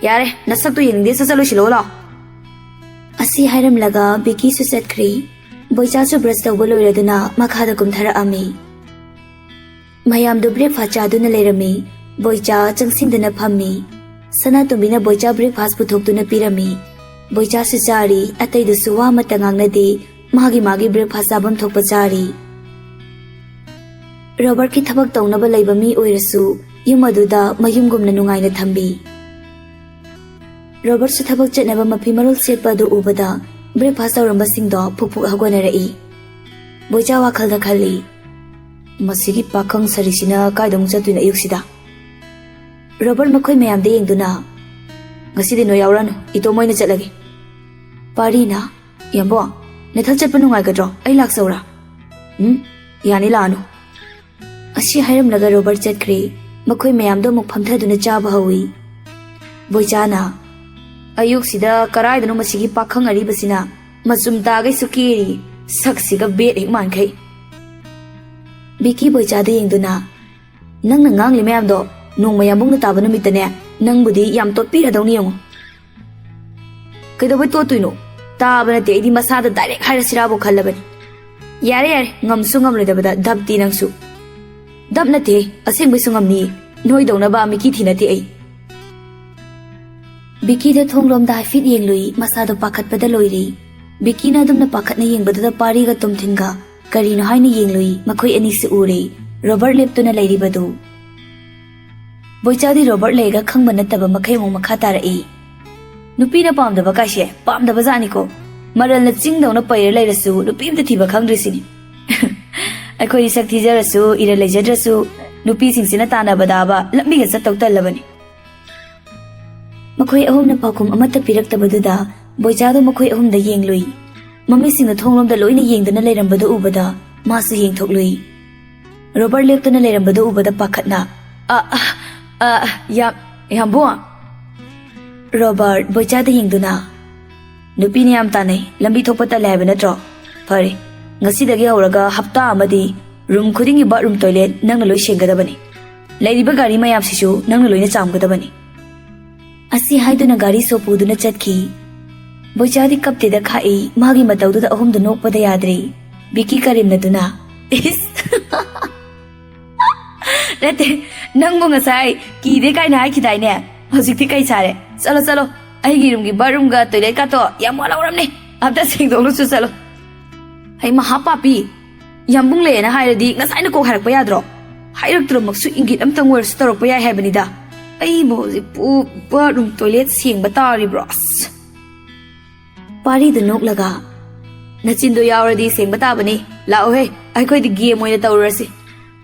"ꯌꯥꯔꯦ, ꯅꯁꯛꯇꯣ ꯌꯦꯡꯅꯤꯡꯗꯦ, ꯁꯠ ꯁꯠ ꯂꯣꯏꯁꯤꯜꯂꯛꯑꯣ ꯂꯥꯛꯑꯣ꯫" ꯑꯁꯤ ꯍꯥꯏꯔꯝꯂꯒ ꯕꯤꯀꯤꯁꯨ ꯆꯠꯈ꯭ꯔꯦ꯫ ꯕꯣꯏꯆꯥꯁꯨ ꯕ꯭ꯔꯁ ꯇꯧꯕ ꯂꯣꯏꯔꯗꯨꯅ ꯃꯈꯥꯗ ꯀꯨꯝꯊꯔꯛꯑꯝꯃꯤ꯫ ꯃꯌꯥꯝꯗꯨ ꯕ꯭ꯔꯦꯛꯐꯥꯁ ꯆꯥꯗꯨꯅ ꯂꯩꯔꯝꯃꯤ꯫ ꯕꯣꯏꯆꯥ ꯆꯪꯁꯤꯟꯗꯨꯅ ꯐꯝꯃꯤ꯫ ꯁꯅꯥꯇꯣꯝꯕꯤꯅ ꯕꯣꯏꯆꯥ ꯕ꯭ꯔꯦꯛꯐꯥꯁ ꯄꯨꯊꯣꯛꯇꯨꯅ ꯄꯤꯔꯝꯃꯤ꯫ ꯕꯣꯏꯆꯥꯁꯨ ꯆꯥꯔꯤ, ꯑꯇꯩꯗꯨꯁꯨ ꯋꯥ ꯑꯃꯠꯇ ꯉꯥꯡꯅꯗꯦ, ꯃꯥꯒꯤ ꯃꯥꯒꯤ ꯕ꯭ꯔꯦꯛꯐꯥꯁ ꯆꯥꯐꯝ ꯊꯣꯛꯄ ꯆꯥꯔꯤ꯫ ꯔꯣꯕꯔꯠꯀꯤ ꯊꯕꯛ ꯇꯧꯅꯕ ꯂꯩꯕ ꯃꯤ ꯑꯣꯏꯔꯁꯨ ꯌꯨꯝ ꯑꯗꯨꯗ ꯃꯌꯨꯝꯒꯨꯝꯅ ꯅꯨꯡꯉꯥꯏꯅ ꯊꯝꯕꯤ꯫ ꯔꯣꯕꯔꯠꯁꯨ ꯊꯕꯛ ꯆꯠꯅꯕ ꯃꯐꯤ ꯃꯔꯣꯜ ꯁꯦꯠꯄ ꯑꯗꯨ ꯎꯕꯗ ꯕ꯭ꯔꯦꯛꯐꯥꯁ ꯇꯧꯔꯝꯕꯁꯤꯡꯗꯣ ꯐꯨꯛ ꯐꯨꯛ ꯍꯧꯒꯠꯅꯔꯛꯏ꯫ ꯕꯣꯏꯆꯥ ꯋꯥꯈꯜꯗ ꯈꯜꯂꯤ, "ꯃꯁꯤꯒꯤ ꯄꯥꯈꯪ ꯁꯥꯔꯤꯁꯤꯅ ꯀꯥꯏꯗ ꯑꯃꯨꯛ ꯆꯠꯇꯣꯏꯅꯣ ꯑꯌꯨꯛꯁꯤꯗ?" ꯔꯣꯕꯔꯠ ꯃꯈꯣꯏ ꯃꯌꯥꯝꯗ ꯌꯦꯡꯗꯨꯅ, "ꯉꯁꯤꯗꯤ ꯅꯣꯏ ꯌꯥꯎꯔꯅꯨ, ꯏꯇꯣꯝ ꯑꯣꯏꯅ ꯆꯠꯂꯒꯦ꯫ ꯄꯥꯔꯤꯅ, "ꯌꯥꯝꯕꯣ, ꯅꯊꯟ ꯆꯠꯄ ꯅꯨꯡꯉꯥꯏꯒꯗ꯭ꯔꯣ? ꯑꯩ ꯂꯥꯛꯆꯧꯔꯥ?" "ꯎꯝ, ꯌꯥꯅꯤ, ꯂꯥꯛꯑꯅꯨ꯫" ꯑꯁꯤ ꯍꯥꯏꯔꯝꯂꯒ ꯔꯣꯕꯔꯠ ꯆꯠꯈ꯭ꯔꯦ꯫ ꯃꯈꯣꯏ ꯃꯌꯥꯝꯗꯣ ꯑꯃꯨꯛ ꯐꯝꯊꯗꯨꯅ ꯆꯥꯕ ꯍꯧꯏ꯫ ꯕꯣꯏꯆꯥꯅ, "ꯑꯌꯨꯛꯁꯤꯗ ꯀꯔꯥꯏꯗꯅꯣ ꯃꯁꯤꯒꯤ ꯄꯥꯈꯪ ꯑꯔꯤꯕꯁꯤꯅ ꯃꯆꯨꯝ ꯇꯥꯒꯩꯁꯨ ꯀꯦꯔꯤ, ꯁꯛꯁꯤꯒ ꯕꯦꯠ ꯍꯦꯛ ꯃꯥꯟꯈꯩ꯫" ꯕꯤꯀꯤ ꯕꯣꯏꯆꯥꯗ ꯌꯦꯡꯗꯨꯅ, "ꯅꯪꯅ ꯉꯥꯡꯂꯤ ꯃꯌꯥꯝꯗꯣ ꯅꯣꯡꯃ ꯌꯥꯝꯕꯨꯡꯅ ꯇꯥꯕ ꯅꯨꯃꯤꯠꯇꯅꯦ, ꯅꯪꯕꯨꯗꯤ ꯌꯥꯝ ꯇꯣꯠꯄꯤꯔꯗꯧꯅꯤ ꯌꯦꯡꯉꯨ꯫" "ꯀꯩꯗꯧꯕꯩ ꯇꯣꯠꯇꯣꯏꯅꯣ? ꯇꯥꯕ ꯅꯠꯇꯦ, ꯑꯩꯗꯤ ꯃꯁꯥꯗ ꯗꯥꯏꯔꯦꯛ ꯍꯥꯏꯔꯁꯤꯔꯥꯕꯨ ꯈꯜꯂꯕꯅꯤ꯫" "ꯌꯥꯔꯦ, ꯌꯥꯔꯦ, ꯉꯝꯁꯨ ꯉꯝꯂꯣꯏꯗꯕꯗ ꯙꯞꯇꯤ ꯅꯪꯁꯨ꯫" "ꯙꯞ ꯅꯠꯇꯦ, ꯑꯁꯦꯡꯕꯩꯁꯨ ꯉꯝꯅꯤ꯫ ꯅꯣꯏꯗꯧꯅꯕ ꯃꯤꯀꯤ ꯊꯤ ꯅꯠꯇꯦ ꯑꯩ꯫" ꯕꯤꯀꯤꯗ ꯊꯣꯡꯂꯣꯝꯗ ꯍꯥꯏꯐꯦꯠ ꯌꯦꯡꯂꯨꯏ, ꯃꯁꯥꯗꯣ ꯄꯥꯈꯠꯄꯗ ꯂꯣꯏꯔꯦ꯫ ꯕꯤꯀꯤꯅ ꯑꯗꯨꯝꯅ ꯄꯥꯈꯠꯅ ꯌꯦꯡꯕꯗꯨꯗ ꯄꯥꯔꯤꯒ ꯇꯣꯝꯊꯤꯟꯒ ꯀꯔꯤꯅꯣ ꯍꯥꯏꯅ ꯌꯦꯡꯂꯨꯏ, ꯃꯈꯣꯏ ꯑꯅꯤꯁꯨ ꯎꯔꯦ, ꯔꯣꯕꯔꯠ ꯂꯦꯞꯇꯨꯅ ꯂꯩꯔꯤꯕꯗꯨ꯫ ꯕꯣꯏꯆꯥꯗꯤ ꯔꯣꯕꯔꯠ ꯂꯩꯔꯒ ꯈꯪꯕ ꯅꯠꯇꯕ ꯃꯈꯩ ꯑꯃꯨꯛ ꯃꯈꯥ ꯇꯥꯔꯛꯏ꯫ "ꯅꯨꯄꯤꯅ ꯄꯥꯝꯗꯕ ꯀꯥꯏꯁꯦ ꯄꯥꯝꯗꯕ ꯖꯥꯠꯅꯤꯀꯣ꯫ ꯃꯔꯜꯅ ꯆꯤꯡꯗꯧꯅ ꯄꯩꯔ ꯂꯩꯔꯁꯨ ꯅꯨꯄꯤ ꯑꯝꯇ ꯊꯤꯕ ꯈꯪꯗ꯭ꯔꯤꯁꯤꯅꯤ꯫" "ꯑꯩꯈꯣꯏꯗꯤ ꯁꯛ ꯊꯤꯖꯔꯁꯨ, ꯏꯔꯟ ꯂꯩꯖꯗ꯭ꯔꯁꯨ, ꯅꯨꯄꯤꯁꯤꯡꯁꯤꯅ ꯇꯥꯟꯅꯕꯗꯕ ꯂꯝꯕꯤꯒ ꯆꯠꯇꯧ ꯇꯜꯂꯕꯅꯤ꯫" ꯃꯈꯣꯏ ꯑꯍꯨꯝꯅ ꯄꯥꯎꯈꯨꯝ ꯑꯃꯠꯇ ꯄꯤꯔꯛꯇꯕꯗꯨꯗ ꯕꯣꯏꯆꯥꯗꯣ ꯃꯈꯣꯏ ꯑꯍꯨꯝꯗ ꯌꯦꯡꯂꯨꯏ꯫ ꯃꯃꯤꯠꯁꯤꯡꯅ ꯊꯣꯡꯂꯣꯝꯗ ꯂꯣꯏꯅ ꯌꯦꯡꯗꯨꯅ ꯂꯩꯔꯝꯕꯗꯨ ꯎꯕꯗ ꯃꯥꯁꯨ ꯌꯦꯡꯊꯣꯛꯂꯨꯏ꯫ ꯔꯣꯕꯔꯠ ꯂꯦꯞꯇꯨꯅ ꯂꯩꯔꯝꯕꯗꯨ ꯎꯕꯗ ꯄꯥꯈꯠꯅ, "ꯑ, ꯑ, ꯑ, ꯌꯥꯝ, ꯌꯥꯝꯕꯨꯡ!" ꯔꯣꯕꯔꯠ ꯕꯣꯏꯆꯥꯗ ꯌꯦꯡꯗꯨꯅ, "ꯅꯨꯄꯤꯅ ꯌꯥꯝ ꯇꯥꯟꯅꯩ, ꯂꯝꯕꯤ ꯊꯣꯛꯄ ꯇꯜꯂꯦ ꯍꯥꯏꯕ ꯅꯠꯇ꯭ꯔꯣ? ꯐꯔꯦ, ꯉꯁꯤꯗꯒꯤ ꯍꯧꯔꯒ ꯍꯞꯇꯥ ꯑꯃꯗꯤ ꯔꯨꯝ ꯈꯨꯗꯤꯡꯒꯤ ꯕꯥꯠꯔꯨꯝ ꯇꯣꯏꯂꯦꯠ ꯅꯪꯅ ꯂꯣꯏ ꯁꯦꯡꯒꯗꯕꯅꯤ꯫ ꯂꯩꯔꯤꯕ ꯒꯥꯔꯤ ꯃꯌꯥꯝꯁꯤꯁꯨ ꯅꯪꯅ ꯂꯣꯏꯅ ꯆꯥꯝꯒꯗꯕꯅꯤ꯫" ꯑꯁꯤ ꯍꯥꯏꯗꯨꯅ ꯒꯥꯔꯤ ꯁꯣ ꯄꯨꯗꯨꯅ ꯆꯠꯈꯤ꯫ ꯕꯣꯏꯆꯥꯗꯤ ꯀꯞꯇꯦꯗ ꯈꯥꯛꯏ, ꯃꯥꯒꯤ ꯃꯇꯧꯗꯨꯗ ꯑꯍꯨꯝꯗꯨ ꯅꯣꯛꯄꯗ ꯌꯥꯗ꯭ꯔꯦ꯫ ꯕꯤꯀꯤ ꯀꯔꯦꯝꯅꯗꯨꯅ, "ꯏꯁ! ꯅꯠꯇꯦ, ꯅꯪꯕꯨ ꯉꯁꯥꯏ ꯀꯤꯗꯦ ꯀꯥꯏꯅ ꯍꯥꯏꯈꯤꯗꯥꯏꯅꯦ? ꯍꯧꯖꯤꯛꯇꯤ ꯀꯩ ꯁꯥꯔꯦ? ꯆꯠꯂꯣ, ꯆꯠꯂꯣ, ꯑꯩꯒꯤ ꯔꯨꯝꯒꯤ ꯕꯥꯠꯔꯨꯝꯒ ꯇꯣꯏꯂꯦꯠꯀꯥꯇꯣ ꯌꯥꯝ ꯃꯣꯠꯍꯧꯔꯝꯅꯦ꯫ ꯑꯝꯇ ꯁꯦꯡꯗꯣꯛꯂꯨꯆꯣ ꯆꯠꯂꯣ꯫" "ꯍꯩ ꯃꯍꯥ ꯄꯥꯄꯤ, ꯌꯥꯝꯕꯨꯡ ꯂꯩꯌꯦꯅ ꯍꯥꯏꯔꯗꯤ ꯉꯁꯥꯏꯅ ꯀꯣꯛ ꯍꯥꯏꯔꯛꯄ ꯌꯥꯗ꯭ꯔꯣ? ꯍꯥꯏꯔꯛꯇ꯭ꯔꯃꯛꯁꯨ ꯏꯪꯒꯤꯠ ꯑꯝꯇꯪ ꯑꯣꯏꯔꯁꯨ ꯇꯧꯔꯛꯄ ꯌꯥꯏ ꯍꯥꯏꯕꯅꯤꯗ꯫ ꯑꯩꯕꯨ ꯍꯧꯖꯤꯛꯄꯨ ꯕꯥꯠꯔꯨꯝ ꯇꯣꯏꯂꯦꯠ ꯁꯦꯡꯕ ꯇꯥꯔꯤꯕ꯭ꯔꯣ? ꯑꯁ!" ꯄꯥꯔꯤꯗꯨ ꯅꯣꯛꯂꯒ, "ꯅꯆꯤꯟꯗꯣ ꯌꯥꯎꯔꯗꯤ ꯁꯦꯡꯕ ꯇꯥꯕꯅꯤ꯫ ꯂꯥꯛꯑꯣꯍꯦ, ꯑꯩꯈꯣꯏꯗꯤ ꯒꯦꯝ ꯑꯣꯏꯅ ꯇꯧꯔꯨꯔꯁꯤ꯫"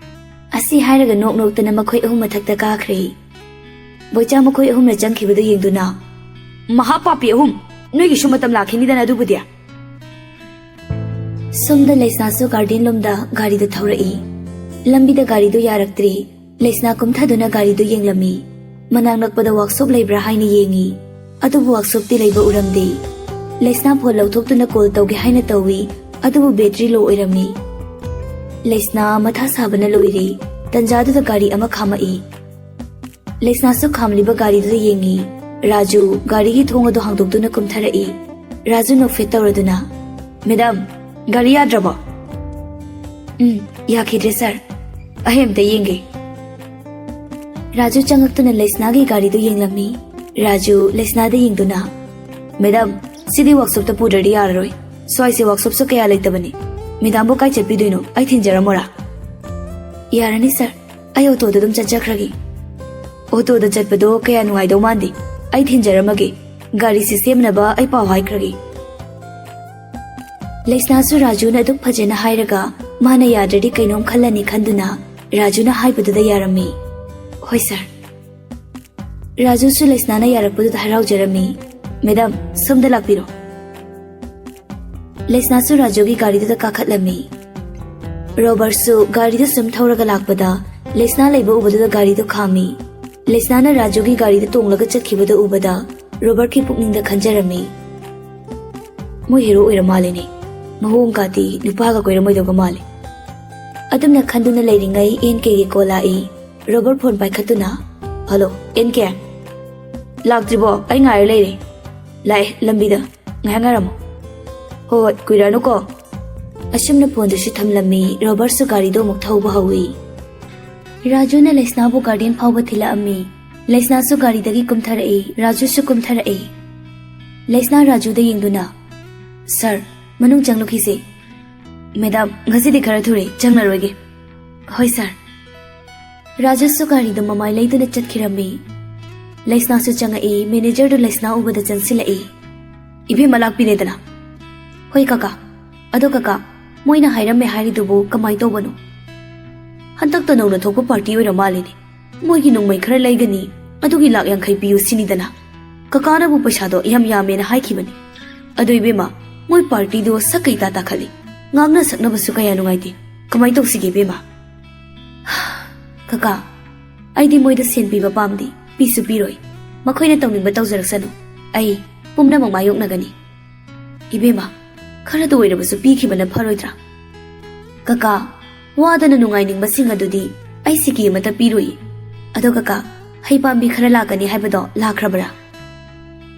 ꯑꯁꯤ ꯍꯥꯏꯔꯒ ꯅꯣꯛ ꯅꯣꯛꯇꯅ ꯃꯈꯣꯏ ꯑꯍꯨꯝ ꯃꯊꯛꯇ ꯀꯥꯈ꯭ꯔꯦ꯫ ꯕꯣꯏꯆꯥ ꯃꯈꯣꯏ ꯑꯍꯨꯝꯅ ꯆꯪꯈꯤꯕꯗꯨ ꯌꯦꯡꯗꯨꯅ, "ꯃꯍꯥ ꯄꯥꯄꯤ ꯑꯍꯨꯝ, ꯅꯣꯏꯒꯤꯁꯨ ꯃꯇꯝ ꯂꯥꯛꯈꯤꯅꯤꯗꯅ ꯑꯗꯨꯕꯨꯗꯤ꯫ ꯁꯣꯝꯗ ꯂꯩꯁꯅꯥꯁꯨ ꯒꯥꯔꯗꯦꯟ ꯂꯣꯝꯗ ꯒꯥꯔꯤꯗꯨ ꯊꯧꯔꯛꯏ꯫ ꯂꯝꯕꯤꯗ ꯒꯥꯔꯤꯗꯨ ꯌꯥꯔꯛꯇ꯭ꯔꯤ꯫ ꯂꯩꯁꯅꯥ ꯀꯨꯝꯊꯗꯨꯅ ꯒꯥꯔꯤꯗꯨ ꯌꯦꯡꯂꯝꯃꯤ꯫ ꯃꯅꯥꯛ ꯅꯛꯄꯗ ꯋꯥꯛꯁꯣꯞ ꯂꯩꯕ꯭ꯔꯥ ꯍꯥꯏꯅ ꯌꯦꯡꯉꯤ꯫ ꯑꯗꯨꯕꯨ ꯋꯥꯛꯁꯣꯞꯇꯤ ꯂꯩꯕ ꯎꯔꯝꯗꯦ꯫ ꯂꯩꯁꯅꯥ ꯐꯣꯟ ꯂꯧꯊꯣꯛꯇꯨꯅ ꯀꯣꯜ ꯇꯧꯒꯦ ꯍꯥꯏꯅ ꯇꯧꯏ, ꯑꯗꯨꯕꯨ ꯕꯦꯇ꯭ꯔꯤ ꯂꯣ ꯑꯣꯏꯔꯝꯃꯤ꯫ ꯂꯩꯁꯅꯥ ꯃꯊꯥ ꯁꯥꯕꯅ ꯂꯣꯏꯔꯦ꯫ ꯇꯟꯖꯥꯗꯨꯗ ꯒꯥꯔꯤ ꯑꯃ ꯈꯥꯝꯃꯛꯏ꯫ ꯂꯩꯁꯅꯥꯁꯨ ꯈꯥꯝꯂꯤꯕ ꯒꯥꯔꯤꯗꯨꯗ ꯌꯦꯡꯉꯤ꯫ ꯔꯥꯖꯨ ꯒꯥꯔꯤꯒꯤ ꯊꯣꯡ ꯑꯗꯨ ꯍꯥꯡꯗꯣꯛꯇꯨꯅ ꯀꯨꯝꯊꯔꯛꯏ꯫ ꯔꯥꯖꯨ ꯅꯣꯛꯐꯦꯠ ꯇꯧꯔꯗꯨꯅ, "ꯃꯦꯗꯥꯝ, ꯒꯥꯔꯤ ꯌꯥꯗ꯭ꯔꯕꯣ?" "ꯎꯝ, ꯌꯥꯈꯤꯗ꯭ꯔꯦ ꯁꯥꯔ꯫ ꯑꯩ ꯑꯝꯇ ꯌꯦꯡꯒꯦ꯫" ꯔꯥꯖꯨ ꯆꯪꯉꯛꯇꯨꯅ ꯂꯩꯁꯅꯥꯒꯤ ꯒꯥꯔꯤꯗꯨ ꯌꯦꯡꯂꯝꯃꯤ꯫ ꯔꯥꯖꯨ ꯂꯩꯁꯅꯥꯗ ꯌꯦꯡꯗꯨꯅ, "ꯃꯦꯗꯥꯝ, ꯁꯤꯗꯤ ꯋꯥꯛꯁꯣꯞꯇ ꯄꯨꯗ꯭ꯔꯗꯤ ꯌꯥꯔꯔꯣꯏ꯫ ꯁ꯭ꯋꯥꯏꯁꯦ ꯋꯥꯛꯁꯣꯞꯁꯨ ꯀꯌꯥ ꯂꯩꯇꯕꯅꯤ꯫ ꯃꯦꯗꯥꯝꯕꯨ ꯀꯥꯏ ꯆꯠꯄꯤꯗꯣꯏꯅꯣ? ꯑꯩ ꯊꯤꯟꯖꯔꯝꯃꯣꯔꯥ?" "ꯌꯥꯔꯅꯤ ꯁꯥꯔ, ꯑꯩ ꯑꯣꯇꯣꯗ ꯑꯗꯨꯝ ꯆꯠꯆꯈ꯭ꯔꯒꯦ꯫" "ꯑꯣꯇꯣꯗ ꯆꯠꯄꯗꯣ ꯀꯌꯥ ꯅꯨꯡꯉꯥꯏꯗꯧ ꯃꯥꯟꯗꯦ꯫ ꯑꯩ ꯊꯤꯟꯖꯔꯝꯃꯒꯦ꯫ ꯒꯥꯔꯤꯁꯤ ꯁꯦꯝꯅꯕ ꯑꯩ ꯄꯥꯎ ꯍꯥꯏꯈ꯭ꯔꯒꯦ꯫" ꯂꯩꯁꯅꯥꯁꯨ ꯔꯥꯖꯨꯅ ꯑꯗꯨꯛ ꯐꯖꯅ ꯍꯥꯏꯔꯒ ꯃꯥꯅ ꯌꯥꯗ꯭ꯔꯗꯤ ꯀꯩꯅꯣꯝ ꯈꯜꯂꯅꯤ ꯈꯟꯗꯨꯅ ꯔꯥꯖꯨꯅ ꯍꯥꯏꯕꯗꯨꯗ ꯌꯥꯔꯝꯃꯤ꯫ "ꯍꯣꯏ ꯁꯥꯔ꯫" ꯔꯥꯖꯨꯁꯨ ꯂꯩꯁꯅꯥꯅ ꯌꯥꯔꯛꯄꯗꯨꯗ ꯍꯔꯥꯎꯖꯔꯝꯃꯤ꯫ "ꯃꯦꯗꯥꯝ, ꯁꯣꯝꯗ ꯂꯥꯛꯄꯤꯔꯣ꯫" ꯂꯩꯁꯅꯥꯁꯨ ꯔꯥꯖꯨꯒꯤ ꯒꯥꯔꯤꯗꯨꯗ ꯀꯥꯈꯠꯂꯝꯃꯤ꯫ ꯔꯣꯕꯔꯠꯁꯨ ꯒꯥꯔꯤꯗꯨ ꯁꯨꯝ ꯊꯧꯔꯒ ꯂꯥꯛꯄꯗ ꯂꯩꯁꯅꯥ ꯂꯩꯕ ꯎꯕꯗꯨꯗ ꯒꯥꯔꯤꯗꯨ ꯈꯥꯝꯃꯤ꯫ ꯂꯩꯁꯅꯥꯅ ꯔꯥꯖꯨꯒꯤ ꯒꯥꯔꯤꯗ ꯇꯣꯡꯂꯒ ꯆꯠꯈꯤꯕꯗꯨ ꯎꯕꯗ ꯔꯣꯕꯔꯠꯀꯤ ꯄꯨꯛꯅꯤꯡꯗ ꯈꯟꯖꯔꯝꯃꯤ, "ꯃꯣꯏ ꯍꯦꯔꯣ ꯑꯣꯏꯔ ꯃꯥꯜꯂꯦꯅꯦ꯫ ꯃꯑꯣꯡ ꯀꯥꯗꯤ ꯅꯨꯄꯥꯒ ꯀꯣꯏꯔꯝꯃꯣꯏꯗꯧꯒ ꯃꯥꯜꯂꯦ꯫" ꯑꯗꯨꯝꯅ ꯈꯟꯗꯨꯅ ꯂꯩꯔꯤꯉꯩ ꯑꯦꯟ ꯀꯦꯒꯤ ꯀꯣꯜ ꯂꯥꯛꯏ꯫ ꯔꯣꯕꯔꯠ ꯐꯣꯟ ꯄꯥꯏꯈꯠꯇꯨꯅ, "ꯍꯜꯂꯣ, ꯑꯦꯟ ꯀꯦ?" "ꯂꯥꯛꯇ꯭ꯔꯤꯕꯣ? ꯑꯩ ꯉꯥꯏꯔ ꯂꯩꯔꯦ꯫" "ꯂꯥꯛꯑꯦ, ꯂꯝꯕꯤꯗ꯫ ꯉꯥꯏꯍꯥꯛ ꯉꯥꯏꯔꯝꯃꯣ꯫" "ꯍꯣꯏ ꯍꯣꯏ, ꯀꯨꯏꯔꯛꯑꯅꯨꯀꯣ꯫" ꯑꯁꯨꯝꯅ ꯐꯣꯟꯗꯨꯁꯨ ꯊꯝꯂꯝꯃꯤ꯫ ꯔꯣꯕꯔꯠꯁꯨ ꯒꯥꯔꯤꯗꯨ ꯑꯃꯨꯛ ꯊꯧꯕ ꯍꯧꯏ꯫ ꯔꯥꯖꯨꯅ ꯂꯩꯁꯅꯥꯕꯨ ꯒꯥꯔꯗꯦꯟ ꯐꯥꯎꯕ ꯊꯤꯜꯂꯛꯑꯝꯃꯤ꯫ ꯂꯩꯁꯅꯥꯁꯨ ꯒꯥꯔꯤꯗꯒꯤ ꯀꯨꯝꯊꯔꯛꯏ꯫ ꯔꯥꯖꯨꯁꯨ ꯀꯨꯝꯊꯔꯛꯏ꯫ ꯂꯩꯁꯅꯥ ꯔꯥꯖꯨꯗ ꯌꯦꯡꯗꯨꯅ, "ꯁꯥꯔ, ꯃꯅꯨꯡ ꯆꯪꯂꯨꯈꯤꯁꯦ꯫" "ꯃꯦꯗꯥꯝ, ꯉꯁꯤꯗꯤ ꯈꯔ ꯊꯨꯔꯦ, ꯆꯪꯂꯔꯣꯏꯒꯦ꯫" "ꯍꯣꯏ ꯁꯥꯔ꯫" ꯔꯥꯖꯨꯁꯨ ꯒꯥꯔꯤꯗꯨ ꯃꯃꯥꯏ ꯂꯩꯗꯨꯅ ꯆꯠꯈꯤꯔꯝꯃꯤ꯫ ꯂꯩꯁꯅꯥꯁꯨ ꯆꯪꯉꯛꯏ꯫ ꯃꯦꯅꯦꯖꯔꯗꯨ ꯂꯩꯁꯅꯥ ꯎꯕꯗ ꯆꯪꯁꯤꯜꯂꯛꯏ꯫ "ꯏꯕꯦꯝꯃ ꯂꯥꯛꯄꯤꯔꯦꯗꯅ꯫" "ꯍꯣꯏ ꯀꯀꯥ꯫ ꯑꯗꯣ ꯀꯀꯥ, ꯃꯣꯏꯅ ꯍꯥꯏꯔꯝꯃꯦ ꯍꯥꯏꯔꯤꯗꯨꯕꯨ ꯀꯃꯥꯏ ꯇꯧꯕꯅꯣ? ꯍꯟꯗꯛꯇ ꯅꯧꯅ ꯊꯣꯛꯄ ꯄꯥꯔꯇꯤ ꯑꯣꯏꯔ ꯃꯥꯜꯂꯤꯅꯦ꯫ ꯃꯣꯏꯒꯤ ꯅꯣꯡꯃꯩ ꯈꯔ ꯂꯩꯒꯅꯤ, ꯑꯗꯨꯒꯤ ꯂꯥꯛ ꯌꯥꯡꯈꯩ ꯄꯤꯌꯨ ꯁꯤꯅꯤꯗꯅ꯫" ꯀꯀꯥꯅꯕꯨ ꯄꯩꯁꯥꯗꯣ ꯌꯥꯝ ꯌꯥꯝꯃꯦꯅ ꯍꯥꯏꯈꯤꯕꯅꯤ꯫ ꯑꯗꯣ ꯏꯕꯦꯝꯃ, ꯃꯣꯏ ꯄꯥꯔꯇꯤꯗꯣ ꯁꯛ ꯀꯩ ꯏꯇꯥ ꯇꯥꯈꯠꯂꯤ꯫ ꯉꯥꯡꯅ ꯁꯛꯅꯕꯁꯨ ꯀꯌꯥ ꯅꯨꯡꯉꯥꯏꯇꯦ꯫ ꯀꯃꯥꯏ ꯇꯧꯁꯤꯒꯦ ꯏꯕꯦꯝꯃ? ꯀꯀꯥ, ꯑꯩꯗꯤ ꯃꯣꯏꯗ ꯁꯦꯟ ꯄꯤꯕ ꯄꯥꯝꯗꯦ, ꯄꯤꯁꯨ ꯄꯤꯔꯣꯏ꯫ ꯃꯈꯣꯏꯅ ꯇꯧꯅꯤꯡꯕ ꯇꯧꯖꯔꯛꯁꯅꯨ꯫ ꯑꯩ ꯄꯨꯝꯅꯃꯛ ꯃꯥꯌꯣꯛꯅꯒꯅꯤ꯫ ꯏꯕꯦꯝꯃ, ꯈꯔꯗ ꯑꯣꯏꯔꯕꯁꯨ ꯄꯤꯈꯤꯕꯅ ꯐꯔꯣꯏꯗ꯭ꯔꯥ? ꯀꯀꯥ, ꯋꯥꯗꯅ ꯅꯨꯡꯉꯥꯏꯅꯤꯡꯕꯁꯤꯡ ꯑꯗꯨꯗꯤ ꯑꯩ ꯁꯤꯀꯤ ꯑꯃꯠꯇ ꯄꯤꯔꯣꯏꯌꯦ꯫ ꯑꯗꯣ ꯀꯀꯥ, ꯍꯩ ꯄꯥꯝꯕꯤ ꯈꯔ ꯂꯥꯛꯀꯅꯤ ꯍꯥꯏꯕꯗꯣ ꯂꯥꯛꯈ꯭ꯔꯕ꯭ꯔꯥ?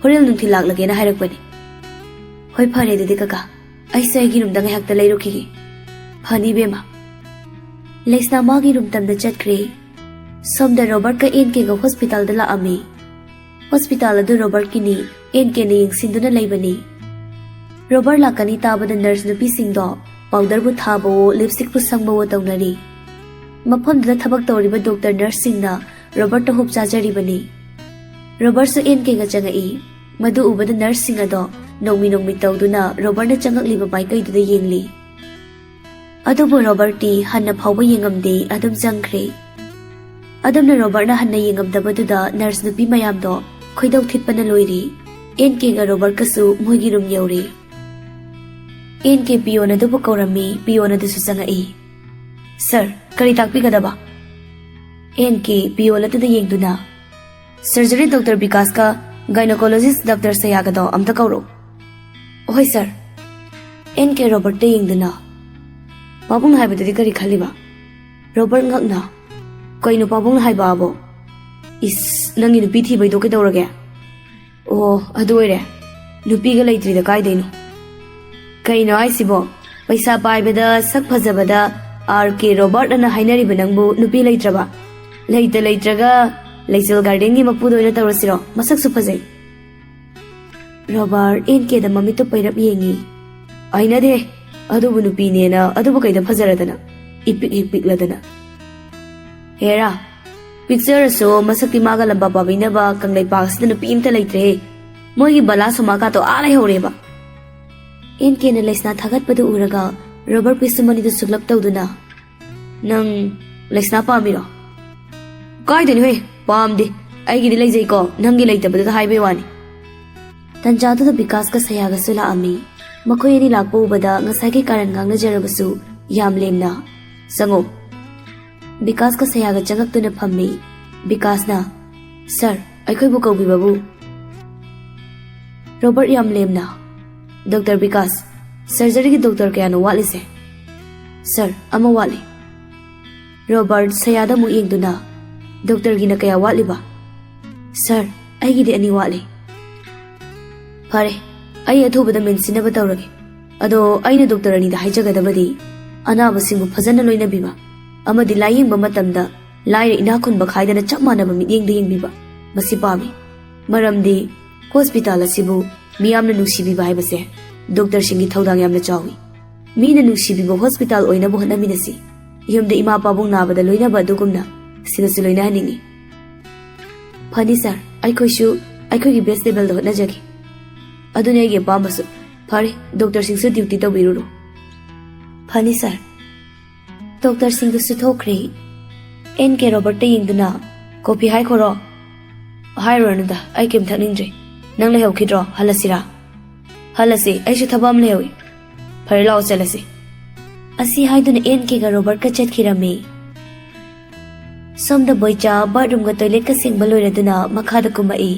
ꯍꯣꯔꯦꯟ ꯅꯨꯡꯊꯤꯜ ꯂꯥꯛꯂꯒꯦꯅ ꯍꯥꯏꯔꯛꯄꯅꯤ꯫ ꯍꯣꯏ, ꯐꯔꯦ ꯑꯗꯨꯗꯤ ꯀꯀꯥ, ꯑꯩꯁꯦ ꯑꯩꯒꯤ ꯔꯨꯝꯗ ꯉꯥꯏꯍꯥꯛꯇ ꯂꯩꯔꯨꯈꯤꯒꯦ꯫ ꯐꯅꯤ ꯏꯕꯦꯝꯃ꯫ ꯂꯩꯁꯅꯥ ꯃꯥꯒꯤ ꯔꯨꯝ ꯇꯝꯗ ꯆꯠꯈ꯭ꯔꯦ꯫ ꯁꯣꯝꯗ ꯔꯣꯕꯔꯠꯀ ꯑꯦꯟ ꯀꯦꯒ ꯍꯣꯁꯄꯤꯇꯥꯜꯗ ꯂꯥꯛꯑꯝꯃꯤ꯫ ꯍꯣꯁꯄꯤꯇꯥꯜ ꯑꯗꯨ ꯔꯣꯕꯔꯠꯀꯤꯅꯤ, ꯑꯦꯟ ꯀꯦꯅ ꯌꯦꯡꯁꯤꯟꯗꯨꯅ ꯂꯩꯕꯅꯤ꯫ ꯔꯣꯕꯔꯠ ꯂꯥꯛꯀꯅꯤ ꯇꯥꯕꯗ ꯅꯔꯁ ꯅꯨꯄꯤꯁꯤꯡꯗꯣ ꯄꯥꯎꯗꯔꯕꯨ ꯊꯥꯕꯋꯣ, ꯂꯤꯞꯁꯇꯤꯛꯄꯨ ꯁꯪꯕꯋꯣ ꯇꯧꯅꯔꯤ꯫ ꯃꯐꯝꯗꯨꯗ ꯊꯕꯛ ꯇꯧꯔꯤꯕ ꯗꯣꯛꯇꯔ ꯅꯔꯁꯁꯤꯡꯅ ꯔꯣꯕꯔꯠꯇ ꯍꯣꯞ ꯆꯥꯖꯔꯤꯕꯅꯤ꯫ ꯔꯣꯕꯔꯠꯁꯨ ꯑꯦꯟ ꯀꯦꯒ ꯆꯪꯉꯛꯏ꯫ ꯃꯗꯨ ꯎꯕꯗ ꯅꯔꯁꯁꯤꯡ ꯑꯗꯣ ꯅꯣꯡꯃꯤ ꯅꯣꯡꯃꯤ ꯇꯧꯗꯨꯅ ꯔꯣꯕꯔꯠꯅ ꯆꯪꯉꯛꯂꯤꯕ ꯃꯥꯏꯀꯩꯗꯨꯗ ꯌꯦꯡꯂꯤ꯫ ꯑꯗꯨꯕꯨ ꯔꯣꯕꯔꯠꯇꯤ ꯍꯟꯅ ꯐꯥꯎꯕ ꯌꯦꯡꯉꯝꯗꯦ, ꯑꯗꯨꯝ ꯆꯪꯈ꯭ꯔꯦ꯫ ꯑꯗꯨꯝꯅ ꯔꯣꯕꯔꯠꯅ ꯍꯟꯅ ꯌꯦꯡꯉꯝꯗꯕꯗꯨꯗ ꯅꯔꯁ ꯅꯨꯄꯤ ꯃꯌꯥꯝꯗꯣ ꯈꯣꯏꯗꯧ ꯊꯤꯠꯄꯅ ꯂꯣꯏꯔꯦ꯫ ꯑꯦꯟ ꯀꯦꯒ ꯔꯣꯕꯔꯠꯀꯁꯨ ꯃꯣꯏꯒꯤ ꯔꯨꯝ ꯌꯧꯔꯦ꯫ ꯑꯦꯟ ꯀꯦ ꯄꯤꯌꯣꯟ ꯑꯗꯨꯕꯨ ꯀꯧꯔꯝꯃꯤ, ꯄꯤꯌꯣꯟ ꯑꯗꯨꯁꯨ ꯆꯪꯉꯛꯏ꯫ "ꯁꯔ, ꯀꯔꯤ ꯇꯥꯛꯄꯤꯒꯗꯕ?" ꯑꯦꯟ ꯀꯦ ꯄꯤꯌꯣꯟ ꯑꯗꯨꯗ ꯌꯦꯡꯗꯨꯅ, "ꯁꯔꯖꯔꯤ ꯗꯣꯛꯇꯔ ꯕꯤꯀꯥꯁꯀ ꯒꯥꯏꯅꯣꯀꯣꯂꯣꯖꯤꯁ ꯗꯣꯛꯇꯔ ꯁꯌꯥꯒꯗꯣ ꯑꯝꯇ ꯀꯧꯔꯛꯎ"꯫ "ꯍꯣꯏ ꯁꯔ"꯫ ꯑꯦꯟ ꯀꯦ ꯔꯣꯕꯔꯠꯇ ꯌꯦꯡꯗꯨꯅ, "ꯄꯥꯕꯨꯡꯅ ꯍꯥꯏꯕꯗꯨꯗꯤ ꯀꯔꯤ ꯈꯜꯂꯤꯕ?" ꯔꯣꯕꯔꯠ ꯉꯛꯅ, "ꯀꯩꯅꯣ ꯄꯥꯕꯨꯡꯅ ꯍꯥꯏꯕ ꯑꯕꯣ?" "ꯏꯁ, ꯅꯪꯒꯤ ꯅꯨꯄꯤ ꯊꯤꯕꯩꯗꯣ ꯀꯩꯗꯧꯔꯒꯦ?" "ꯑꯣ, ꯑꯗꯨ ꯑꯣꯏꯔꯦ꯫ ꯅꯨꯄꯤꯒ ꯂꯩꯇ꯭ꯔꯤꯗ ꯀꯥꯏꯗꯩꯅꯣ?" "ꯀꯩꯅꯣ ꯍꯥꯏꯁꯤꯕꯣ? ꯄꯩꯁꯥ ꯄꯥꯏꯕꯗ, ꯁꯛ ꯐꯖꯕꯗ ꯑꯥꯔ ꯀꯦ ꯔꯣꯕꯥꯔꯠ ꯑꯅ ꯍꯥꯏꯅꯔꯤꯕ ꯅꯪꯕꯨ ꯅꯨꯄꯤ ꯂꯩꯇ꯭ꯔꯕ? ꯂꯩꯇ ꯂꯩꯇ꯭ꯔꯒ ꯂꯩꯆꯤꯜ ꯒꯥꯔꯗꯦꯟꯒꯤ ꯃꯄꯨꯗ ꯑꯣꯏꯅ ꯇꯧꯔꯁꯤꯔꯣ? ꯃꯁꯛꯁꯨ ꯐꯖꯩ"꯫ ꯔꯣꯕꯥꯔꯠ ꯑꯦꯟ ꯀꯦꯗ ꯃꯃꯤꯠꯇꯨ ꯄꯩꯔꯞ ꯌꯦꯡꯉꯤ꯫ "ꯍꯩꯅꯗꯦ, ꯑꯗꯨꯕꯨ ꯅꯨꯄꯤꯅꯦꯅ ꯑꯗꯨꯕꯨ ꯀꯩꯗ ꯐꯖꯔꯗꯅ? ꯏꯄꯤꯛ ꯍꯦꯛ ꯄꯤꯛꯂꯗꯅ"꯫ "ꯍꯦꯔꯥ, ꯄꯤꯛꯆꯔꯁꯨ ꯃꯁꯛꯇꯤ ꯃꯥꯒ ꯂꯝꯕꯥ ꯄꯥꯕꯤꯅꯕ ꯀꯪꯂꯩꯄꯥꯛꯁꯤꯗ ꯅꯨꯄꯤ ꯑꯝꯇ ꯂꯩꯇ꯭ꯔꯦ꯫ ꯃꯣꯏꯒꯤ ꯕꯂꯥ ꯁꯣꯃꯥꯀꯥꯇꯣ ꯑꯥ ꯂꯩꯍꯧꯔꯦꯕ"꯫ ꯑꯦꯟ ꯀꯦꯅ ꯂꯩꯁꯅꯥ ꯊꯥꯒꯠꯄꯗꯨ ꯎꯔꯒ ꯔꯣꯕꯔꯠ ꯄꯤꯁꯨꯝ ꯑꯅꯤꯗꯨ ꯁꯨꯛꯂꯞ ꯇꯧꯗꯨꯅ, "ꯅꯪ ꯂꯩꯁꯅꯥ ꯄꯥꯝꯃꯤꯔꯣ?" "ꯀꯥꯏꯗꯩꯅꯣꯍꯦ, ꯄꯥꯝꯗꯦ꯫ ꯑꯩꯒꯤꯗꯤ ꯂꯩꯖꯩꯀꯣ, ꯅꯪꯒꯤ ꯂꯩꯇꯕꯗꯨꯗ ꯍꯥꯏꯕꯩ ꯋꯥꯅꯤ꯫ ꯇꯟꯖꯥꯗꯨꯗ ꯕꯤꯀꯥꯁꯀ ꯁꯌꯥꯒꯁꯨ ꯂꯥꯛꯑꯝꯃꯤ꯫ ꯃꯈꯣꯏ ꯑꯅꯤ ꯂꯥꯛꯄ ꯎꯕꯗ ꯉꯁꯥꯏꯒꯤ ꯀꯥꯔꯟ ꯉꯥꯡꯅꯖꯔꯕꯁꯨ ꯌꯥꯝ ꯂꯦꯝꯅ, "ꯆꯪꯉꯣ꯫" ꯕꯤꯀꯥꯁꯀ ꯁꯌꯥꯒ ꯆꯪꯉꯛꯇꯨꯅ ꯐꯝꯃꯤ꯫ ꯕꯤꯀꯥꯁꯅ, "ꯁꯥꯔ, ꯑꯩꯈꯣꯏꯕꯨ ꯀꯧꯕꯤꯕꯕꯨ?" ꯔꯣꯕꯔꯠ ꯌꯥꯝ ꯂꯦꯝꯅ, "ꯗꯣꯛꯇꯔ ꯕꯤꯀꯥꯁ, ꯁꯔꯖꯔꯤꯒꯤ ꯗꯣꯛꯇꯔ ꯀꯌꯥꯅꯣ ꯋꯥꯠꯂꯤꯁꯦ?" "ꯁꯥꯔ, ꯑꯃ ꯋꯥꯠꯂꯤ꯫" ꯔꯣꯕꯔꯠ ꯁꯌꯥꯗ ꯑꯃꯨꯛ ꯌꯦꯡꯗꯨꯅ, "ꯗꯣꯛꯇꯔꯒꯤꯅ ꯀꯌꯥ ꯋꯥꯠꯂꯤꯕ?" "ꯁꯥꯔ, ꯑꯩꯒꯤꯗꯤ ꯑꯅꯤ ꯋꯥꯠꯂꯤ꯫" "ꯐꯔꯦ, ꯑꯩ ꯑꯊꯨꯕꯗ ꯃꯦꯟꯁꯤꯟꯅꯕ ꯇꯧꯔꯒꯦ꯫ ꯑꯗꯣ ꯑꯩꯅ ꯗꯣꯛꯇꯔ ꯑꯅꯤꯗ ꯍꯥꯏꯖꯒꯗꯕꯗꯤ, ꯑꯅꯥꯕꯁꯤꯡꯕꯨ ꯐꯖꯅ ꯂꯣꯏꯅꯕꯤꯕ ꯑꯃꯗꯤ ꯂꯥꯌꯦꯡꯕ ꯃꯇꯝꯗ ꯂꯥꯏꯔ ꯏꯅꯥꯛ ꯈꯨꯟꯕ ꯈꯥꯏꯗꯅ ꯆꯞ ꯃꯥꯟꯅꯕ ꯃꯤꯠꯌꯦꯡꯗ ꯌꯦꯡꯕꯤꯕ, ꯃꯁꯤ ꯄꯥꯝꯃꯤ꯫ ꯃꯔꯝꯗꯤ ꯍꯣꯁꯄꯤꯇꯥꯜ ꯑꯁꯤꯕꯨ ꯃꯤꯌꯥꯝꯅ ꯅꯨꯡꯁꯤꯕꯤꯕ ꯍꯥꯏꯕꯁꯦ ꯗꯣꯛꯇꯔꯁꯤꯡꯒꯤ ꯊꯧꯗꯥꯡ ꯌꯥꯝꯅ ꯆꯥꯎꯏ꯫ ꯃꯤꯅ ꯅꯨꯡꯁꯤꯕꯤꯕ ꯍꯣꯁꯄꯤꯇꯥꯜ ꯑꯣꯏꯅꯕ ꯍꯣꯠꯅꯃꯤꯟꯅꯁꯤ꯫ ꯌꯨꯝꯗ ꯏꯃꯥ ꯄꯥꯕꯨꯡ ꯅꯥꯕꯗ ꯂꯣꯏꯅꯕ ꯑꯗꯨꯒꯨꯝꯅ ꯁꯤꯗꯁꯨ ꯂꯣꯏꯅꯍꯟꯅꯤꯡꯏ꯫" "ꯐꯅꯤ ꯁꯥꯔ, ꯑꯩꯈꯣꯏꯁꯨ ꯑꯩꯈꯣꯏꯒꯤ ꯕꯦꯁ ꯂꯦꯕꯦꯜꯗ ꯍꯣꯠꯅꯖꯒꯦ꯫" "ꯑꯗꯨꯅꯤ ꯑꯩꯒꯤ ꯑꯄꯥꯝꯕꯁꯨ꯫ ꯐꯔꯦ, ꯗꯣꯛꯇꯔꯁꯤꯡꯁꯨ ꯗ꯭ꯌꯨꯇꯤ ꯇꯧꯕꯤꯔꯨꯔꯣ꯫" "ꯐꯅꯤ ꯁꯥꯔ꯫" ꯗꯣꯛꯇꯔꯁꯤꯡꯗꯨꯁꯨ ꯊꯣꯛꯈ꯭ꯔꯦ꯫ ꯑꯦꯟ ꯀꯦ ꯔꯣꯕꯔꯠꯇ ꯌꯦꯡꯗꯨꯅ, "ꯀꯣꯐꯤ ꯍꯥꯏꯈꯣꯔꯣ?" "ꯍꯥꯏꯔꯨꯔꯅꯨꯗ, ꯑꯩ ꯀꯩꯝ ꯊꯛꯅꯤꯡꯗ꯭ꯔꯦ꯫ ꯅꯪ ꯂꯩꯍꯧꯈꯤꯗ꯭ꯔꯣ? ꯍꯜꯂꯁꯤꯔꯥ?" "ꯍꯜꯂꯁꯤ, ꯑꯩꯁꯨ ꯊꯕꯛ ꯑꯃ ꯂꯩꯍꯧꯏ꯫" "ꯐꯔꯦ, ꯂꯥꯛꯑꯣ, ꯆꯠꯂꯁꯤ꯫" ꯑꯁꯤ ꯍꯥꯏꯗꯨꯅ ꯑꯦꯟ ꯀꯦꯒ ꯔꯣꯕꯔꯠꯀ ꯆꯠꯈꯤꯔꯝꯃꯤ꯫ ꯁꯣꯝꯗ ꯕꯣꯏꯆꯥ ꯕꯥꯠꯔꯨꯝꯒ ꯇꯣꯏꯂꯦꯠꯀ ꯁꯦꯡꯕ ꯂꯣꯏꯔꯗꯨꯅ ꯃꯈꯥꯗ ꯀꯨꯝꯃꯛꯏ꯫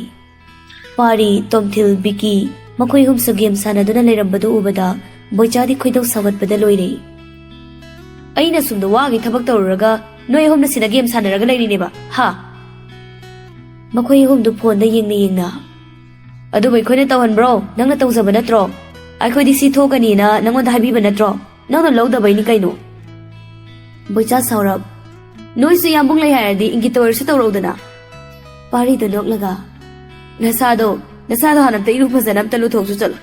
ꯄꯥꯔꯤ, ꯇꯣꯝꯊꯤꯜ, ꯕꯤꯀꯤ, ꯃꯈꯣꯏ ꯑꯍꯨꯝꯁꯨ ꯒꯦꯝ ꯁꯥꯟꯅꯗꯨꯅ ꯂꯩꯔꯝꯕꯗꯨ ꯎꯕꯗ ꯕꯣꯏꯆꯥꯗꯤ ꯈꯣꯏꯗꯧ ꯁꯥꯎꯒꯠꯄꯗ ꯂꯣꯏꯔꯦ꯫ "ꯑꯩꯅ ꯁꯣꯝꯗ ꯋꯥꯒꯤ ꯊꯕꯛ ꯇꯧꯔꯨꯔꯒ ꯅꯣꯏ ꯑꯍꯨꯝꯅ ꯁꯤꯗ ꯒꯦꯝ ꯁꯥꯟꯅꯔꯒ ꯂꯩꯔꯤꯅꯦꯕ, ꯍꯥ?" ꯃꯈꯣꯏ ꯑꯍꯨꯝꯗꯨ ꯐꯣꯟꯗ ꯌꯦꯡꯅ ꯌꯦꯡꯅ, "ꯑꯗꯨꯕꯨ ꯑꯩꯈꯣꯏꯅ ꯇꯧꯍꯟꯕ꯭ꯔꯣ? ꯅꯪꯅ ꯇꯧꯖꯕ ꯅꯠꯇ꯭ꯔꯣ? ꯑꯩꯈꯣꯏꯗꯤ ꯁꯤ ꯊꯣꯛꯀꯅꯤꯅ ꯅꯪꯉꯣꯟꯗ ꯍꯥꯏꯕꯤꯕ ꯅꯠꯇ꯭ꯔꯣ? ꯅꯪꯅ ꯂꯧꯗꯕꯩꯅꯤ ꯀꯩꯅꯣ꯫" ꯕꯣꯏꯆꯥ ꯁꯥꯎꯔꯞ, "ꯅꯣꯏꯁꯨ ꯌꯥꯝꯕꯨꯡ ꯂꯩ ꯍꯥꯏꯔꯗꯤ ꯏꯪꯒꯤꯠꯇ ꯑꯣꯏꯔꯁꯨ ꯇꯧꯔꯛꯎꯗꯅ꯫" ꯄꯥꯔꯤꯗ ꯅꯣꯛꯂꯒ, "ꯅꯁꯥꯗꯣ, ꯅꯁꯥꯗꯣ ꯍꯥꯟꯅ ꯑꯝꯇ ꯏꯔꯨ ꯐꯖꯅ ꯑꯝꯇ ꯂꯨꯊꯣꯛꯆꯨ ꯆꯠꯂꯣ꯫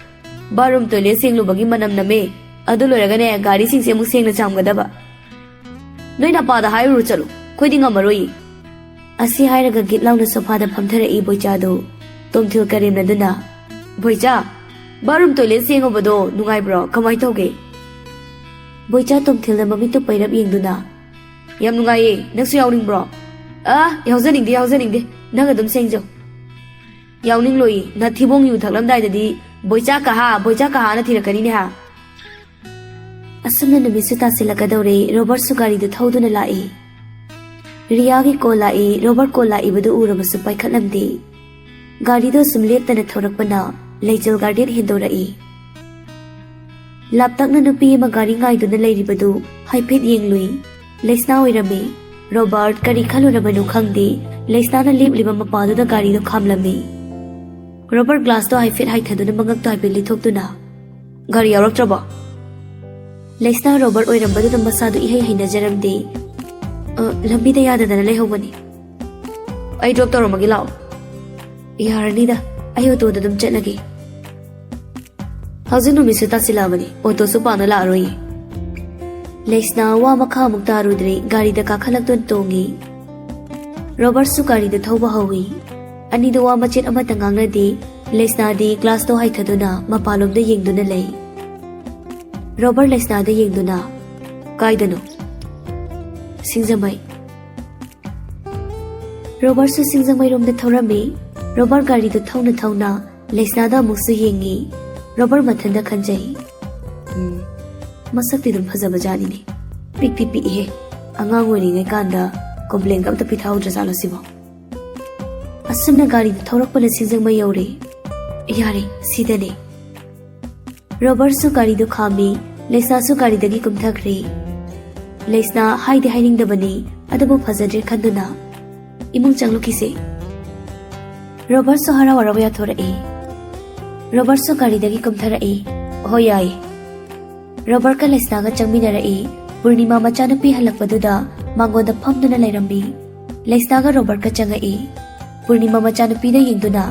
ꯕꯥꯠꯔꯨꯝ ꯇꯣꯏꯂꯦꯠ ꯁꯦꯡꯂꯨꯕꯒꯤ ꯃꯅꯝ ꯅꯝꯃꯦ꯫ ꯑꯗꯨ ꯂꯣꯏꯔꯒꯅꯦ, ꯒꯥꯔꯤꯁꯤꯡꯁꯦ ꯑꯃꯨꯛ ꯁꯦꯡꯅ ꯆꯥꯝꯒꯗꯕ꯫ ꯅꯣꯏ ꯅꯄꯥꯗ ꯍꯥꯏꯔꯨꯔꯣ ꯆꯠꯂꯣ, ꯑꯩꯈꯣꯏꯗꯤ ꯉꯝꯃꯔꯣꯏꯌꯦ꯫" ꯑꯁꯤ ꯍꯥꯏꯔꯒ ꯒꯤꯠ ꯂꯥꯎꯅ ꯁꯣꯐꯥꯗ ꯐꯝꯊꯔꯛꯏ ꯕꯣꯏꯆꯥꯗꯨ꯫ ꯇꯣꯝꯊꯤꯜ ꯀꯔꯦꯝꯅꯗꯨꯅ, "ꯕꯣꯏꯆꯥ, ꯕꯥꯠꯔꯨꯝ ꯇꯣꯏꯂꯦꯠ ꯁꯦꯡꯉꯨꯕꯗꯣ ꯅꯨꯡꯉꯥꯏꯕ꯭ꯔꯣ? ꯀꯃꯥꯏ ꯇꯧꯒꯦ?" ꯕꯣꯏꯆꯥ ꯇꯣꯝꯊꯤꯜꯗ ꯃꯃꯤꯠꯇꯨ ꯄꯩꯔꯞ ꯌꯦꯡꯗꯨꯅ, "ꯌꯥꯝ ꯅꯨꯡꯉꯥꯏꯌꯦ, ꯅꯪꯁꯨ ꯌꯥꯎꯅꯤꯡꯕ꯭ꯔꯣ?" "ꯑ, ꯌꯥꯎꯖꯅꯤꯡꯗꯦ, ꯌꯥꯎꯖꯅꯤꯡꯗꯦ꯫ ꯅꯪ ꯑꯗꯨꯝ ꯁꯦꯡꯖꯧ꯫ ꯌꯥꯎꯅꯤꯡꯂꯣꯏ, ꯅꯊꯤꯕꯣꯡ ꯌꯨ ꯊꯛꯂꯝꯗꯥꯏꯗꯗꯤ "ꯕꯣꯏꯆꯥ ꯀꯍꯥ, ꯕꯣꯏꯆꯥ ꯀꯍꯥꯅ" ꯊꯤꯔꯛꯀꯅꯤꯅꯦ ꯍꯥ꯫ ꯑꯁꯨꯝꯅ ꯅꯨꯃꯤꯠꯁꯨ ꯇꯥꯁꯤꯜꯂꯛꯀꯗꯧꯔꯦ꯫ ꯔꯣꯕꯔꯠꯁꯨ ꯒꯥꯔꯤꯗꯨ ꯊꯧꯗꯨꯅ ꯂꯥꯛꯏ꯫ ꯔꯤꯌꯥꯒꯤ ꯀꯣꯜ ꯂꯥꯛꯏ꯫ ꯔꯣꯕꯔꯠ ꯀꯣꯜ ꯂꯥꯛꯏꯕꯗꯨ ꯎꯔꯕꯁꯨ ꯄꯥꯏꯈꯠꯂꯝꯗꯦ꯫ ꯒꯥꯔꯤꯗꯨ ꯑꯁꯨꯝ ꯂꯦꯞꯇꯅ ꯊꯧꯔꯛꯄꯅ ꯂꯩꯆꯜ ꯒꯥꯔꯗꯦꯟ ꯍꯦꯟꯗꯣꯔꯛꯏ꯫ ꯂꯥꯞꯇꯛꯅ ꯅꯨꯄꯤ ꯑꯃ ꯒꯥꯔꯤ ꯉꯥꯏꯗꯨꯅ ꯂꯩꯔꯤꯕꯗꯨ ꯍꯥꯏꯐꯦꯠ ꯌꯦꯡꯂꯨꯏ꯫ ꯂꯩꯁꯅꯥ ꯑꯣꯏꯔꯝꯃꯤ꯫ ꯔꯣꯕꯔꯠ ꯀꯔꯤ ꯈꯜꯂꯨꯔꯕꯅꯣ ꯈꯪꯗꯦ, ꯂꯩꯁꯅꯥꯅ ꯂꯦꯞꯂꯤꯕ ꯃꯄꯥꯗꯨꯗ ꯒꯥꯔꯤꯗꯨ ꯈꯥꯝꯂꯝꯃꯤ꯫ ꯔꯣꯕꯔꯠ ꯒ꯭ꯂꯥꯁꯇꯣ ꯍꯥꯏꯐꯦꯠ ꯍꯥꯏꯊꯗꯨꯅ ꯃꯉꯛꯇꯣ ꯍꯥꯏꯐꯦꯠ ꯂꯤꯊꯣꯛꯇꯨꯅ, "ꯒꯥꯔꯤ ꯌꯥꯎꯔꯛꯇ꯭ꯔꯕꯣ?" ꯂꯩꯁꯅꯥ ꯔꯣꯕꯔꯠ ꯑꯣꯏꯔꯝꯕꯗꯨꯗ ꯃꯁꯥꯗꯨ ꯏꯍꯩ ꯍꯩꯅꯖꯔꯝꯗꯦ꯫ "ꯑ, ꯂꯝꯕꯤꯗ ꯌꯥꯗꯗꯅ ꯂꯩꯍꯧꯕꯅꯤ꯫ ꯑꯩ ꯗ꯭ꯔꯣꯞ ꯇꯧꯔꯝꯃꯒꯦ ꯂꯥꯛꯑꯣ꯫" "ꯌꯥꯔꯅꯤꯗ, ꯑꯩ ꯑꯣꯇꯣꯗ ꯑꯗꯨꯝ ꯆꯠꯂꯒꯦ꯫" ꯍꯧꯖꯤꯛ ꯅꯨꯃꯤꯠꯁꯨ ꯇꯥꯁꯤꯜꯂꯛꯑꯕꯅꯤ, ꯑꯣꯇꯣꯁꯨ ꯄꯥꯛꯅ ꯂꯥꯛꯑꯔꯣꯏꯌꯦ꯫ ꯂꯩꯁꯅꯥ ꯋꯥ ꯃꯈꯥ ꯑꯃꯨꯛ ꯇꯥꯔꯨꯗ꯭ꯔꯦ, ꯒꯥꯔꯤꯗ ꯀꯥꯈꯠꯂꯛꯇꯨꯅ ꯇꯣꯡꯉꯤ꯫ ꯔꯣꯕꯔꯠꯁꯨ ꯒꯥꯔꯤꯗ ꯊꯧꯕ ꯍꯧꯏ꯫ ꯑꯅꯤꯗꯣ ꯋꯥ ꯃꯆꯦꯠ ꯑꯃꯠꯇ ꯉꯥꯡꯅꯗꯦ꯫ ꯂꯩꯁꯅꯥꯗꯤ ꯒ꯭ꯂꯥꯁꯇꯣ ꯍꯥꯏꯊꯗꯨꯅ ꯃꯄꯥꯟꯂꯣꯝꯗ ꯌꯦꯡꯗꯨꯅ ꯂꯩ꯫ ꯔꯣꯕꯔꯠ ꯂꯩꯁꯅꯥꯗ ꯌꯦꯡꯗꯨꯅ, "ꯀꯥꯏꯗꯅꯣ?" "ꯁꯤꯡꯖꯃꯩ꯫" ꯔꯣꯕꯔꯠꯁꯨ ꯁꯤꯡꯖꯃꯩꯔꯣꯝꯗ ꯊꯧꯔꯝꯃꯤ꯫ ꯔꯣꯕꯔꯠ ꯒꯥꯔꯤꯗꯨ ꯊꯧꯅ ꯊꯧꯅ ꯂꯩꯁꯅꯥꯗ ꯑꯃꯨꯛꯁꯨ ꯌꯦꯡꯉꯤ꯫ ꯔꯣꯕꯔꯠ ꯃꯊꯟꯇ ꯈꯟꯖꯩ, "ꯎꯝ, ꯃꯁꯛꯇꯤ ꯑꯗꯨꯝ ꯐꯖꯕ ꯖꯥꯠꯅꯤꯅꯦ꯫ ꯄꯤꯛꯇꯤ ꯄꯤꯛꯏꯍꯦ꯫ ꯑꯉꯥꯡ ꯑꯣꯏꯔꯤꯉꯩ ꯀꯥꯟꯗ ꯀꯣꯝꯄ꯭ꯂꯦꯟꯒ ꯑꯝꯇ ꯄꯤꯊꯛꯍꯧꯗ꯭ꯔꯖꯥꯠꯂꯣ ꯁꯤꯕꯣ?" ꯑꯁꯨꯝꯅ ꯒꯥꯔꯤꯗꯨ ꯊꯧꯔꯛꯄꯅ ꯁꯤꯡꯖꯃꯩ ꯌꯧꯔꯦ꯫ "ꯌꯥꯔꯦ, ꯁꯤꯗꯅꯦ꯫" ꯔꯣꯕꯔꯠꯁꯨ ꯒꯥꯔꯤꯗꯨ ꯈꯥꯝꯃꯤ, ꯂꯩꯁꯅꯥꯁꯨ ꯒꯥꯔꯤꯗꯒꯤ ꯀꯨꯝꯊꯈ꯭ꯔꯦ꯫ ꯂꯩꯁꯅꯥ ꯍꯥꯏꯗꯤ ꯍꯥꯏꯅꯤꯡꯗꯕꯅꯤ, ꯑꯗꯨꯕꯨ ꯐꯖꯗ꯭ꯔꯦ ꯈꯟꯗꯨꯅ, "ꯏꯃꯨꯡ ꯆꯪꯂꯨꯈꯤꯁꯦ꯫" ꯔꯣꯕꯔꯠꯁꯨ ꯍꯔꯥꯎ ꯍꯔꯥꯎ ꯌꯥꯊꯣꯔꯛꯏ꯫ ꯔꯣꯕꯔꯠꯁꯨ ꯒꯥꯔꯤꯗꯒꯤ ꯀꯨꯝꯊꯔꯛꯏ꯫ "ꯍꯣꯏ, ꯌꯥꯏ꯫" ꯔꯣꯕꯔꯠꯀ ꯂꯩꯁꯅꯥꯒ ꯆꯪꯃꯤꯟꯅꯔꯛꯏ꯫ ꯄꯨꯔꯅꯤꯃꯥ ꯃꯆꯥꯅꯨꯄꯤ ꯍꯜꯂꯛꯄꯗꯨꯗ ꯃꯉꯣꯟꯗ ꯐꯝꯗꯨꯅ ꯂꯩꯔꯝꯃꯤ꯫ ꯂꯩꯁꯅꯥꯒ ꯔꯣꯕꯔꯠꯀ ꯆꯪꯉꯛꯏ꯫ ꯄꯨꯔꯅꯤꯃꯥ ꯃꯆꯥꯅꯨꯄꯤꯗ ꯌꯦꯡꯗꯨꯅ,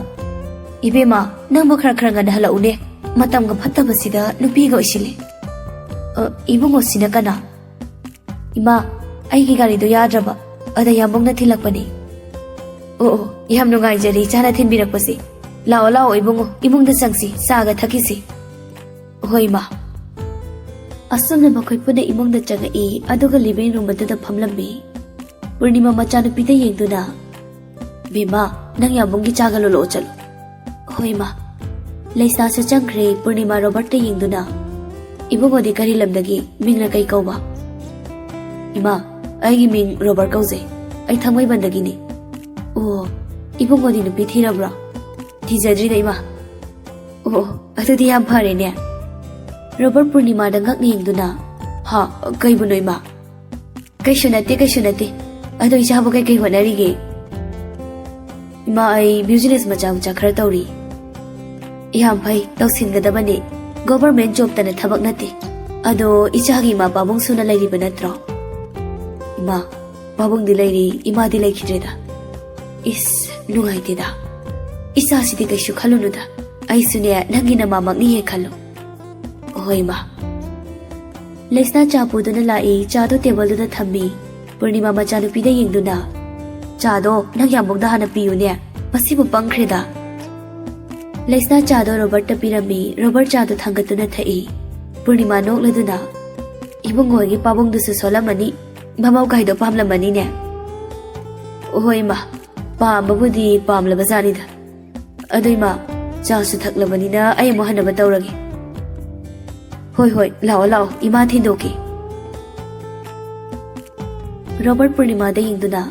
"ꯏꯕꯦꯝꯃ, ꯅꯪꯕꯨ ꯈꯔ ꯈꯔ ꯉꯟꯅ ꯍꯜꯂꯛꯎꯅꯦ꯫ ꯃꯇꯝꯒ ꯐꯠꯇꯕꯁꯤꯗ ꯅꯨꯄꯤꯒ ꯑꯣꯏꯁꯤꯜꯂꯦ꯫" "ꯑ, ꯏꯕꯨꯡꯉꯣꯁꯤꯅ ꯀꯅꯥ?" "ꯏꯃꯥ, ꯑꯩꯒꯤ ꯒꯥꯔꯤꯗꯣ ꯌꯥꯗ꯭ꯔꯕ, ꯑꯗ ꯌꯥꯝꯕꯨꯡꯅ ꯊꯤꯜꯂꯛꯄꯅꯦ꯫" "ꯑꯣ, ꯑꯣ, ꯌꯥꯝ ꯅꯨꯡꯉꯥꯏꯖꯔꯦ ꯏꯆꯥꯅ ꯊꯤꯟꯕꯤꯔꯛꯄꯁꯦ꯫ ꯂꯥꯛꯑꯣ, ꯂꯥꯛꯑꯣ ꯏꯕꯨꯡꯉꯣ, ꯏꯃꯨꯡꯗ ꯆꯪꯁꯤ, ꯆꯥꯒ ꯊꯛꯈꯤꯁꯤ꯫" "ꯍꯣꯏ, ꯏꯃꯥ꯫" ꯑꯁꯨꯝꯅ ꯃꯈꯣꯏ ꯄꯨꯟꯅ ꯏꯃꯨꯡꯗ ꯆꯪꯉꯛꯏ, ꯑꯗꯨꯒ ꯂꯤꯚꯤꯡ ꯔꯨꯝ ꯑꯗꯨꯗ ꯐꯝꯂꯝꯃꯤ꯫ ꯄꯨꯔꯅꯤꯃꯥ ꯃꯆꯥꯅꯨꯄꯤꯗ ꯌꯦꯡꯗꯨꯅ, "ꯕꯦꯝꯃ, ꯅꯪ ꯌꯥꯝꯕꯨꯡꯒꯤ ꯆꯥꯒ ꯂꯣꯜꯂꯛꯑꯣ ꯆꯠꯂꯣ"꯫ "ꯍꯣꯏ, ꯏꯃꯥ"꯫ ꯂꯩꯁꯅꯥꯁꯨ ꯆꯪꯈ꯭ꯔꯦ꯫ ꯄꯨꯔꯅꯤꯃꯥ ꯔꯣꯕꯔꯠꯇ ꯌꯦꯡꯗꯨꯅ, "ꯏꯕꯨꯡꯉꯣꯗꯤ ꯀꯔꯤ ꯂꯝꯗꯒꯤ? ꯃꯤꯡꯅ ꯀꯩ ꯀꯧꯕ?" "ꯏꯃꯥ, ꯑꯩꯒꯤ ꯃꯤꯡ ꯔꯣꯕꯔꯠ ꯀꯧꯖꯩ꯫ ꯑꯩ ꯊꯥꯡꯃꯩꯕꯟꯗꯒꯤꯅꯤ"꯫ "ꯑꯣ, ꯏꯕꯨꯡꯉꯣꯗꯤ ꯅꯨꯄꯤ ꯊꯤꯔꯕ꯭ꯔꯣ?" "ꯊꯤꯖꯗ꯭ꯔꯤꯗ, ꯏꯃꯥ"꯫ "ꯑꯣ, ꯑꯗꯨꯗꯤ ꯌꯥꯝ ꯐꯔꯦꯅꯦ"꯫ ꯔꯣꯕꯔꯠ ꯄꯨꯔꯅꯤꯃꯥꯗ ꯉꯛꯅ ꯌꯦꯡꯗꯨꯅ, "ꯍꯥ? ꯀꯩꯕꯨꯅꯣ, ꯏꯃꯥ?" "ꯀꯩꯁꯨ ꯅꯠꯇꯦ, ꯀꯩꯁꯨ ꯅꯠꯇꯦ꯫ ꯑꯗꯣ ꯏꯆꯥꯕꯨ ꯀꯩꯀꯩ ꯍꯣꯠꯅꯔꯤꯒꯦ?" "ꯏꯃꯥ, ꯑꯩ ꯕꯤꯖꯤꯅꯦꯁ ꯃꯆꯥ ꯃꯆꯥ ꯈꯔ ꯇꯧꯔꯤ"꯫ "ꯌꯥꯝ ꯐꯩ, ꯇꯧꯁꯤꯟꯒꯗꯕꯅꯤ꯫ ꯒꯣꯚꯔꯃꯦꯟ ꯖꯣꯕꯇꯅ ꯊꯕꯛ ꯅꯠꯇꯦ꯫ ꯑꯗꯣ ꯏꯆꯥꯒꯤ ꯏꯃꯥ ꯄꯥꯕꯨꯡ ꯁꯨꯅ ꯂꯩꯔꯤꯕ ꯅꯠꯇ꯭ꯔꯣ?" "ꯏꯃꯥ, ꯄꯥꯕꯨꯡꯗꯤ ꯂꯩꯔꯤ, ꯏꯃꯥꯗꯤ ꯂꯩꯈꯤꯗ꯭ꯔꯦꯗ"꯫ "ꯏꯁ, ꯅꯨꯡꯉꯥꯏꯇꯦꯗ꯫ ꯏꯆꯥꯁꯤꯗꯤ ꯀꯩꯁꯨ ꯈꯜꯂꯨꯅꯨꯗ꯫ ꯑꯩꯁꯨꯅꯦ, ꯅꯪꯒꯤ ꯅꯃꯥꯃꯛꯅꯤ ꯍꯦꯛ ꯈꯜꯂꯨ"꯫ "ꯍꯣꯏ, ꯏꯃꯥ"꯫ ꯂꯩꯁꯅꯥ ꯆꯥ ꯄꯨꯗꯨꯅ ꯂꯥꯛꯏ, ꯆꯥꯗꯣ ꯇꯦꯕꯜꯗꯨꯗ ꯊꯝꯃꯤ꯫ ꯄꯨꯔꯅꯤꯃꯥ ꯃꯆꯥꯅꯨꯄꯤꯗ ꯌꯦꯡꯗꯨꯅ, "ꯆꯥꯗꯣ ꯅꯪ ꯌꯥꯝꯕꯨꯡꯗ ꯍꯥꯟꯅ ꯄꯤꯌꯨꯅꯦ, ꯃꯁꯤꯕꯨ ꯄꯪꯈ꯭ꯔꯦꯗ"꯫ ꯂꯩꯁꯅꯥ ꯆꯥꯗꯣ ꯔꯣꯕꯔꯠꯇ ꯄꯤꯔꯝꯃꯤ꯫ ꯔꯣꯕꯔꯠ ꯆꯥꯗꯣ ꯊꯥꯡꯒꯠꯇꯨꯅ ꯊꯛꯏ꯫ ꯄꯨꯔꯅꯤꯃꯥ ꯅꯣꯛꯂꯗꯨꯅ, "ꯏꯕꯨꯡꯉꯣꯒꯤ ꯄꯥꯕꯨꯡꯗꯨꯁꯨ ꯁꯣꯜꯂꯝꯃꯅꯤ, ꯃꯃꯧ ꯀꯥꯏꯗꯣ ꯄꯥꯝꯂꯝꯃꯅꯤꯅꯦ"꯫ "ꯍꯣꯏ, ꯏꯃꯥ, ꯄꯥꯝꯕꯕꯨꯗꯤ ꯄꯥꯝꯂꯕꯖꯥꯠꯅꯤꯗ꯫ ꯑꯗꯣ ꯏꯃꯥ, ꯆꯥꯁꯨ ꯊꯛꯂꯕꯅꯤꯅ ꯑꯩ ꯑꯃꯨꯛ ꯍꯟꯅꯕ ꯇꯧꯔꯒꯦ"꯫ "ꯍꯣꯏ, ꯍꯣꯏ, ꯂꯥꯛꯑꯣ, ꯂꯥꯛꯑꯣ, ꯏꯃꯥ ꯊꯤꯟꯗꯣꯛꯀꯦ"꯫ ꯔꯣꯕꯔꯠ ꯄꯨꯔꯅꯤꯃꯥꯗ ꯌꯦꯡꯗꯨꯅ,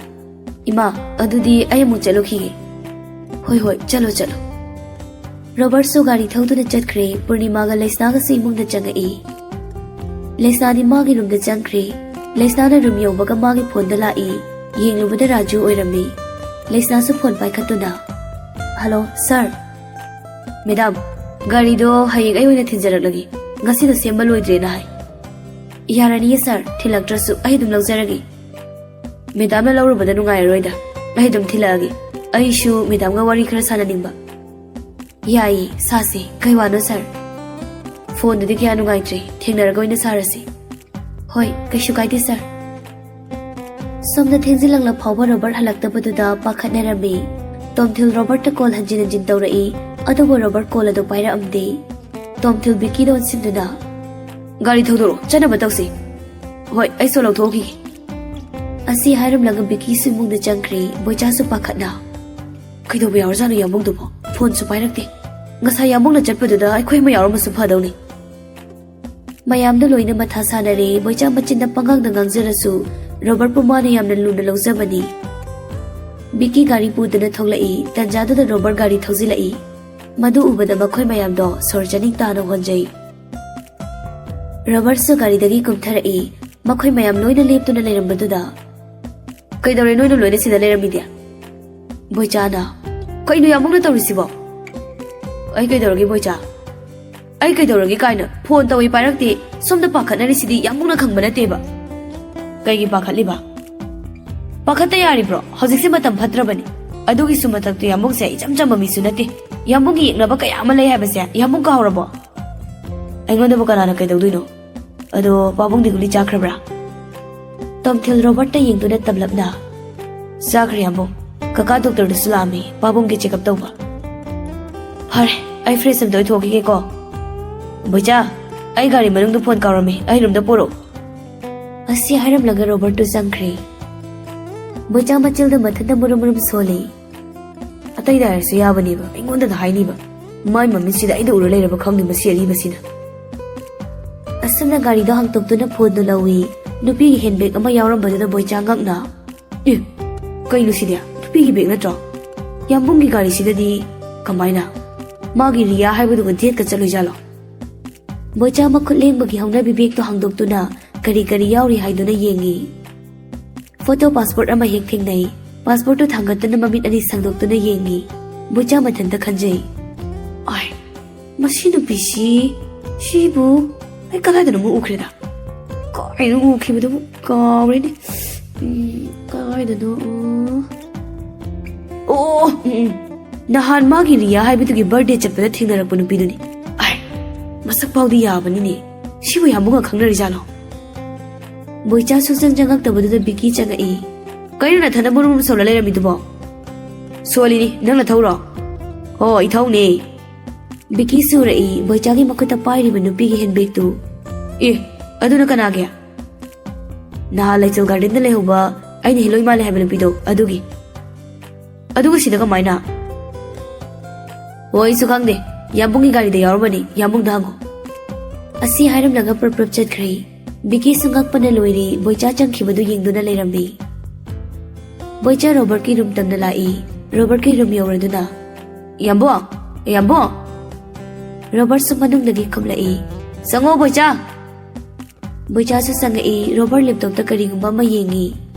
"ꯏꯃꯥ, ꯑꯗꯨꯗꯤ ꯑꯩ ꯑꯃꯨꯛ ꯆꯠꯂꯨꯈꯤꯒꯦ"꯫ "ꯍꯣꯏ, ꯍꯣꯏ, ꯆꯠꯂꯣ, ꯆꯠꯂꯣ"꯫ ꯔꯣꯕꯔꯠꯁꯨ ꯒꯥꯔꯤ ꯊꯧꯗꯨꯅ ꯆꯠꯈ꯭ꯔꯦ꯫ ꯄꯨꯔꯅꯤꯃꯥꯒ ꯂꯩꯁꯅꯥꯒꯁꯨ ꯏꯃꯨꯡꯗ ꯆꯪꯉꯛꯏ꯫ ꯂꯩꯁꯅꯥꯗꯤ ꯃꯥꯒꯤ ꯔꯨꯝꯗ ꯆꯪꯈ꯭ꯔꯦ꯫ ꯂꯩꯁꯅꯥꯅ ꯔꯨꯝ ꯌꯧꯕꯒ ꯃꯥꯒꯤ ꯐꯣꯟꯗ ꯂꯥꯛꯏ꯫ ꯌꯦꯡꯂꯨꯕꯗ ꯔꯥꯖꯨ ꯑꯣꯏꯔꯝꯃꯤ꯫ ꯂꯩꯁꯅꯥꯁꯨ ꯐꯣꯟ ꯄꯥꯏꯈꯠꯇꯨꯅ, "ꯍꯜꯂꯣ, ꯁꯥꯔ"꯫ "ꯃꯦꯗꯥꯝ, ꯒꯥꯔꯤꯗꯣ ꯍꯌꯦꯡ ꯑꯩ ꯑꯣꯏꯅ ꯊꯤꯟꯖꯔꯛꯂꯒꯦ꯫ ꯉꯁꯤꯗꯣ ꯁꯦꯝꯕ ꯂꯣꯏꯗ꯭ꯔꯦꯅ ꯍꯥꯏ"꯫ "ꯌꯥꯔꯅꯤꯌꯦ ꯁꯥꯔ, ꯊꯤꯜꯂꯛꯇ꯭ꯔꯁꯨ ꯑꯩ ꯑꯗꯨꯝ ꯂꯧꯖꯔꯒꯦ"꯫ "ꯃꯦꯗꯥꯝꯅ ꯂꯧꯔꯨꯕꯗ ꯅꯨꯡꯉꯥꯏꯔꯔꯣꯏꯗ, ꯑꯩ ꯑꯗꯨꯝ ꯊꯤꯜꯂꯛꯑꯒꯦ꯫ ꯑꯩꯁꯨ ꯃꯦꯗꯥꯝꯒ ꯋꯥꯔꯤ ꯈꯔ ꯁꯥꯟꯅꯅꯤꯡꯕ"꯫ "ꯌꯥꯏꯌꯦ, ꯁꯥꯁꯦ꯫ ꯀꯩ ꯋꯥꯅꯣ ꯁꯥꯔ?" "ꯐꯣꯟꯗꯨꯗꯤ ꯀꯌꯥ ꯅꯨꯡꯉꯥꯏꯇ꯭ꯔꯦ, ꯊꯦꯡꯅꯔꯒ ꯑꯣꯏꯅ ꯁꯥꯔꯁꯤ"꯫ "ꯍꯣꯏ, ꯀꯩꯁꯨ ꯀꯥꯏꯗꯦ ꯁꯥꯔ"꯫ ꯁꯣꯝꯗ ꯊꯦꯡꯖꯤꯜꯂꯛꯂ ꯐꯥꯎꯕ ꯔꯣꯕꯔꯠ ꯍꯜꯂꯛꯇꯕꯗꯨꯗ ꯄꯥꯈꯠꯅꯔꯝꯃꯤ꯫ ꯇꯣꯝꯊꯤꯜ ꯔꯣꯕꯔꯠꯇ ꯀꯣꯜ ꯍꯟꯖꯤꯟ ꯍꯟꯖꯤꯟ ꯇꯧꯔꯛꯏ, ꯑꯗꯨꯕꯨ ꯔꯣꯕꯔꯠ ꯀꯣꯜ ꯑꯗꯨ ꯄꯥꯏꯔꯛꯑꯝꯗꯦ꯫ ꯇꯣꯝꯊꯤꯜ ꯕꯤꯀꯤꯗ ꯑꯣꯟꯁꯤꯟꯗꯨꯅ, "ꯒꯥꯔꯤ ꯊꯧꯗꯣꯔꯛꯑꯣ, ꯆꯠꯅꯕ ꯇꯧꯁꯤ"꯫ "ꯍꯣꯏ, ꯑꯩꯁꯨ ꯂꯧꯊꯣꯛꯈꯤꯒꯦ"꯫ ꯑꯁꯤ ꯍꯥꯏꯔꯝꯂꯒ ꯕꯤꯀꯤꯁꯨ ꯏꯃꯨꯡꯗ ꯆꯪꯈ꯭ꯔꯦ꯫ ꯕꯣꯏꯆꯥꯁꯨ ꯄꯥꯈꯠꯅ, ꯀꯩꯗꯧꯕ ꯌꯥꯎꯔꯖꯥꯠꯅꯣ ꯌꯥꯝꯕꯨꯡꯗꯨꯕꯣ? ꯐꯣꯟꯁꯨ ꯄꯥꯏꯔꯛꯇꯦ꯫ ꯉꯁꯥꯏ ꯌꯥꯝꯕꯨꯡꯅ ꯆꯠꯄꯗꯨꯗ ꯑꯩꯈꯣꯏ ꯑꯃ ꯌꯥꯎꯔꯝꯃꯁꯨ ꯐꯗꯧꯅꯤ꯫ ꯃꯌꯥꯝꯗꯣ ꯂꯣꯏꯅ ꯃꯊꯥ ꯁꯥꯅꯔꯦ꯫ ꯕꯣꯏꯆꯥ ꯃꯆꯤꯟꯗ ꯄꯉꯥꯡꯗ ꯉꯥꯡꯖꯔꯁꯨ ꯔꯣꯕꯔꯠꯄꯨ ꯃꯥꯅ ꯌꯥꯝꯅ ꯂꯨꯅ ꯂꯧꯖꯕꯅꯤ꯫ ꯕꯤꯀꯤ ꯒꯥꯔꯤ ꯄꯨꯗꯨꯅ ꯊꯣꯛꯂꯛꯏ꯫ ꯇꯟꯖꯥꯗꯨꯗ ꯔꯣꯕꯔꯠ ꯒꯥꯔꯤ ꯊꯧꯖꯤꯜꯂꯛꯏ꯫ ꯃꯗꯨ ꯎꯕꯗ ꯃꯈꯣꯏ ꯃꯌꯥꯝꯗꯣ ꯁꯣꯔ ꯆꯥꯅꯤꯡ ꯇꯥꯅ ꯍꯣꯟꯖꯩ꯫ ꯔꯣꯕꯔꯠꯁꯨ ꯒꯥꯔꯤꯗꯒꯤ ꯀꯨꯝꯊꯔꯛꯏ꯫ ꯃꯈꯣꯏ ꯃꯌꯥꯝ ꯂꯣꯏꯅ ꯂꯦꯞꯇꯨꯅ ꯂꯩꯔꯝꯕꯗꯨꯗ, "ꯀꯩꯗꯧꯔꯦ ꯅꯣꯏꯅ ꯂꯣꯏꯅ ꯁꯤꯗ ꯂꯩꯔꯝꯃꯤꯗꯤ?" ꯕꯣꯏꯆꯥꯅ, "ꯀꯩꯅꯣ ꯌꯥꯝꯕꯨꯡꯅ ꯇꯧꯔꯤꯁꯤꯕꯣ?" "ꯑꯩ ꯀꯩꯗꯧꯔꯒꯦ ꯕꯣꯏꯆꯥ? ꯑꯩ ꯀꯩꯗꯧꯔꯒꯦ ꯀꯥꯏꯅ? ꯐꯣꯟ ꯇꯧꯏ ꯄꯥꯏꯔꯛꯇꯦ꯫ ꯁꯣꯝꯗ ꯄꯥꯈꯠꯅꯔꯤꯁꯤꯗꯤ ꯌꯥꯝꯕꯨꯡꯅ ꯈꯪꯕ ꯅꯠꯇꯦꯕ꯫" "ꯀꯩꯒꯤ ꯄꯥꯈꯠꯂꯤꯕ? ꯄꯥꯈꯠꯇ ꯌꯥꯔꯤꯕ꯭ꯔꯣ? ꯍꯧꯖꯤꯛꯁꯦ ꯃꯇꯝ ꯐꯠꯇ꯭ꯔꯕꯅꯤ꯫ ꯑꯗꯨꯒꯤꯁꯨ ꯃꯊꯛꯇ ꯌꯥꯝꯕꯨꯡꯁꯦ ꯏꯆꯝ ꯆꯝꯕ ꯃꯤꯁꯨ ꯅꯠꯇꯦ꯫ ꯌꯥꯝꯕꯨꯡꯒꯤ ꯌꯦꯛꯅꯕ ꯀꯌꯥ ꯑꯃ ꯂꯩ ꯍꯥꯏꯕꯁꯦ ꯌꯥꯝꯕꯨꯡ ꯀꯥꯎꯔꯕꯣ?" "ꯑꯩꯉꯣꯟꯗꯕꯨ ꯀꯅꯥꯅ ꯀꯩꯗꯧꯗꯣꯏꯅꯣ? ꯑꯗꯣ ꯄꯥꯕꯨꯡꯗꯤ ꯒꯨꯂꯤ ꯆꯥꯈ꯭ꯔꯕ꯭ꯔꯥ?" ꯇꯣꯝꯊꯤꯜ ꯔꯣꯕꯔꯠꯇ ꯌꯦꯡꯗꯨꯅ ꯇꯞꯂꯞꯅ, "ꯆꯥꯈ꯭ꯔꯦ ꯌꯥꯝꯕꯨꯡ꯫ ꯀꯀꯥ ꯗꯣꯛꯇꯔꯗꯨꯁꯨ ꯂꯥꯛꯑꯝꯃꯤ ꯄꯥꯕꯨꯡꯒꯤ ꯆꯦꯛꯑꯞ ꯇꯧꯕ꯫" "ꯐꯔꯦ, ꯑꯩ ꯐ꯭ꯔꯦꯁ ꯑꯝꯇ ꯑꯣꯏꯊꯣꯛꯈꯤꯒꯦꯀꯣ꯫ ꯕꯣꯏꯆꯥ, ꯑꯩ ꯒꯥꯔꯤ ꯃꯅꯨꯡꯗ ꯐꯣꯟ ꯀꯥꯎꯔꯝꯃꯤ, ꯑꯩ ꯔꯨꯝꯗ ꯄꯨꯔꯛꯑꯣ꯫" ꯑꯁꯤ ꯍꯥꯏꯔꯝꯂꯒ ꯔꯣꯕꯔꯠꯇꯨ ꯆꯪꯈ꯭ꯔꯦ꯫ ꯕꯣꯏꯆꯥ ꯃꯆꯤꯜꯗ ꯃꯊꯟꯇ ꯃꯨꯔꯨꯝ ꯃꯨꯔꯨꯝ ꯁꯣꯜꯂꯤ꯫ "ꯑꯇꯩꯗ ꯍꯥꯏꯔꯁꯨ ꯌꯥꯕꯅꯦꯕ, ꯑꯩꯉꯣꯟꯗꯒ ꯍꯥꯏꯅꯤꯕ꯫ ꯃꯥꯏ ꯃꯃꯤꯠꯁꯤꯗ ꯑꯩꯗ ꯎꯔ ꯂꯩꯔꯕ ꯈꯪꯗꯦ ꯃꯁꯤ ꯑꯔꯤꯕꯁꯤꯅ꯫" ꯑꯁꯨꯝꯅ ꯒꯥꯔꯤꯗꯣ ꯍꯥꯡꯇꯣꯛꯇꯨꯅ ꯐꯣꯟꯗꯨ ꯂꯧꯏ꯫ ꯅꯨꯄꯤꯒꯤ ꯍꯦꯟꯕꯦꯒ ꯑꯃ ꯌꯥꯎꯔꯝꯕꯗꯨꯗ ꯕꯣꯏꯆꯥ ꯉꯛꯅ, "ꯑꯦ, ꯀꯩꯅꯣ ꯁꯤꯗꯤ? ꯅꯨꯄꯤꯒꯤ ꯕꯦꯒ ꯅꯠꯇ꯭ꯔꯣ? ꯌꯥꯝꯕꯨꯡꯒꯤ ꯒꯥꯔꯤꯁꯤꯗꯗꯤ ꯀꯃꯥꯏꯅ? ꯃꯥꯒꯤ ꯔꯤꯌꯥ ꯍꯥꯏꯕꯗꯨꯒ ꯗꯦꯠꯀ ꯆꯠꯂꯣꯏꯖꯥꯠꯂꯣ?" ꯕꯣꯏꯆꯥ ꯃꯈꯨꯠ ꯂꯦꯡꯕꯒꯤ ꯍꯧꯅꯕꯤ ꯕꯦꯒꯇꯣ ꯍꯥꯡꯗꯣꯛꯇꯨꯅ ꯀꯔꯤ ꯀꯔꯤ ꯌꯥꯎꯔꯤ ꯍꯥꯏꯗꯨꯅ ꯌꯦꯡꯉꯤ꯫ ꯐꯣꯇꯣ ꯄꯥꯁꯄꯣꯔꯠ ꯑꯃ ꯍꯦꯛ ꯊꯦꯡꯅꯩ꯫ ꯄꯥꯁꯄꯣꯔꯠꯇꯨ ꯊꯥꯡꯒꯠꯇꯨꯅ ꯃꯃꯤꯠ ꯑꯅꯤ ꯁꯥꯡꯗꯣꯛꯇꯨꯅ ꯌꯦꯡꯉꯤ꯫ ꯕꯣꯏꯆꯥ ꯃꯊꯟꯇ ꯈꯟꯖꯩ, "ꯑꯥꯏ, ꯃꯁꯤ ꯅꯨꯄꯤꯁꯤ, ꯁꯤꯕꯨ ꯑꯩ ꯀꯗꯥꯏꯗꯅꯣ ꯑꯃꯨꯛ ꯎꯈ꯭ꯔꯦꯗ꯫ ꯀꯥꯏꯗꯅꯣ ꯎꯈꯤꯕꯗꯨꯕꯨ ꯀꯥꯎꯔꯦꯅꯦ꯫ ꯎꯝ, ꯀꯗꯥꯏꯗꯅꯣ? ꯑꯣ, ꯑꯣ, ꯎꯝ, ꯎꯝ꯫ ꯅꯍꯥꯟ ꯃꯥꯒꯤ ꯔꯤꯌꯥ ꯍꯥꯏꯕꯗꯨꯒꯤ ꯕꯥꯔꯗꯦ ꯆꯠꯄꯗ ꯊꯦꯡꯅꯔꯛꯄ ꯅꯨꯄꯤꯗꯨꯅꯤ꯫ ꯑꯥꯏ, ꯃꯁꯛ ꯐꯥꯎꯗꯤ ꯌꯥꯕꯅꯤꯅꯦ꯫ ꯁꯤꯕꯨ ꯌꯥꯝꯕꯨꯡꯒ ꯈꯪꯅꯔꯤꯖꯥꯠꯂꯣ?" ꯕꯣꯏꯆꯥ ꯁꯨꯡꯆꯪ ꯆꯪꯉꯛꯇꯕꯗꯨꯗ ꯕꯤꯀꯤ ꯆꯪꯉꯛꯏ꯫ "ꯀꯩꯅꯣ ꯅꯊꯟꯗ ꯃꯨꯔꯨꯝ ꯃꯨꯔꯨꯝ ꯁꯣꯜꯂ ꯂꯩꯔꯝꯃꯤꯗꯨꯕꯣ?" "ꯁꯣꯜꯂꯤꯅꯤ, ꯅꯪꯅ ꯊꯧꯔꯣ?" "ꯍꯣ, ꯏꯊꯧꯅꯦ꯫" ꯕꯤꯀꯤ ꯁꯨꯔꯛꯏ꯫ ꯕꯣꯏꯆꯥꯒꯤ ꯃꯈꯨꯠꯇ ꯄꯥꯏꯔꯤꯕ ꯅꯨꯄꯤꯒꯤ ꯍꯦꯟꯕꯦꯒꯇꯨ꯫ "ꯑꯦ, ꯑꯗꯨꯅ ꯀꯅꯥꯒꯤ?" "ꯅꯍꯥꯟ ꯂꯩꯆꯜ ꯒꯥꯔꯗꯦꯟꯗ ꯂꯩꯍꯧꯕ ꯑꯩꯅ ꯍꯦꯂꯣꯏ ꯃꯥꯜꯂꯦ ꯍꯥꯏꯕ ꯅꯨꯄꯤꯗꯣ, ꯑꯗꯨꯒꯤ꯫" ꯑꯗꯨꯒ ꯁꯤꯗ ꯀꯃꯥꯏꯅ? ꯑꯣ, ꯑꯩꯁꯨ ꯈꯪꯗꯦ꯫ ꯌꯥꯝꯕꯨꯡꯒꯤ ꯒꯥꯔꯤꯗ ꯌꯥꯎꯔꯝꯃꯅꯤ, ꯌꯥꯝꯕꯨꯡꯗ ꯍꯪꯉꯣ꯫ ꯑꯁꯤ ꯍꯥꯏꯔꯝꯂꯒ ꯄ꯭ꯔꯞ ꯄ꯭ꯔꯞ ꯆꯠꯈ꯭ꯔꯦ꯫ ꯕꯤꯀꯤꯁꯨ ꯉꯛꯄꯅ ꯂꯣꯏꯔꯦ, ꯕꯣꯏꯆꯥ ꯆꯪꯈꯤꯕꯗꯨ ꯌꯦꯡꯗꯨꯅ ꯂꯩꯔꯝꯃꯤ꯫ ꯕꯣꯏꯆꯥ ꯔꯣꯕꯔꯠꯀꯤ ꯔꯨꯝ ꯇꯝꯅ ꯂꯥꯛꯏ꯫ ꯔꯣꯕꯔꯠꯀꯤ ꯔꯨꯝ ꯌꯧꯔꯗꯨꯅ, "ꯌꯥꯝꯕꯨꯡ, ꯌꯥꯝꯕꯨꯡ!" ꯔꯣꯕꯔꯠꯁꯨ ꯃꯅꯨꯡꯗꯒꯤ ꯈꯨꯝꯂꯛꯏ, "ꯆꯪꯉꯣ ꯕꯣꯏꯆꯥ!" ꯕꯣꯏꯆꯥꯁꯨ ꯆꯪꯉꯛꯏ꯫ ꯔꯣꯕꯔꯠ ꯂꯦꯞꯇꯣꯞꯇ ꯀꯔꯤꯒꯨꯝꯕ ꯑꯃ ꯌꯦꯡꯉꯤ꯫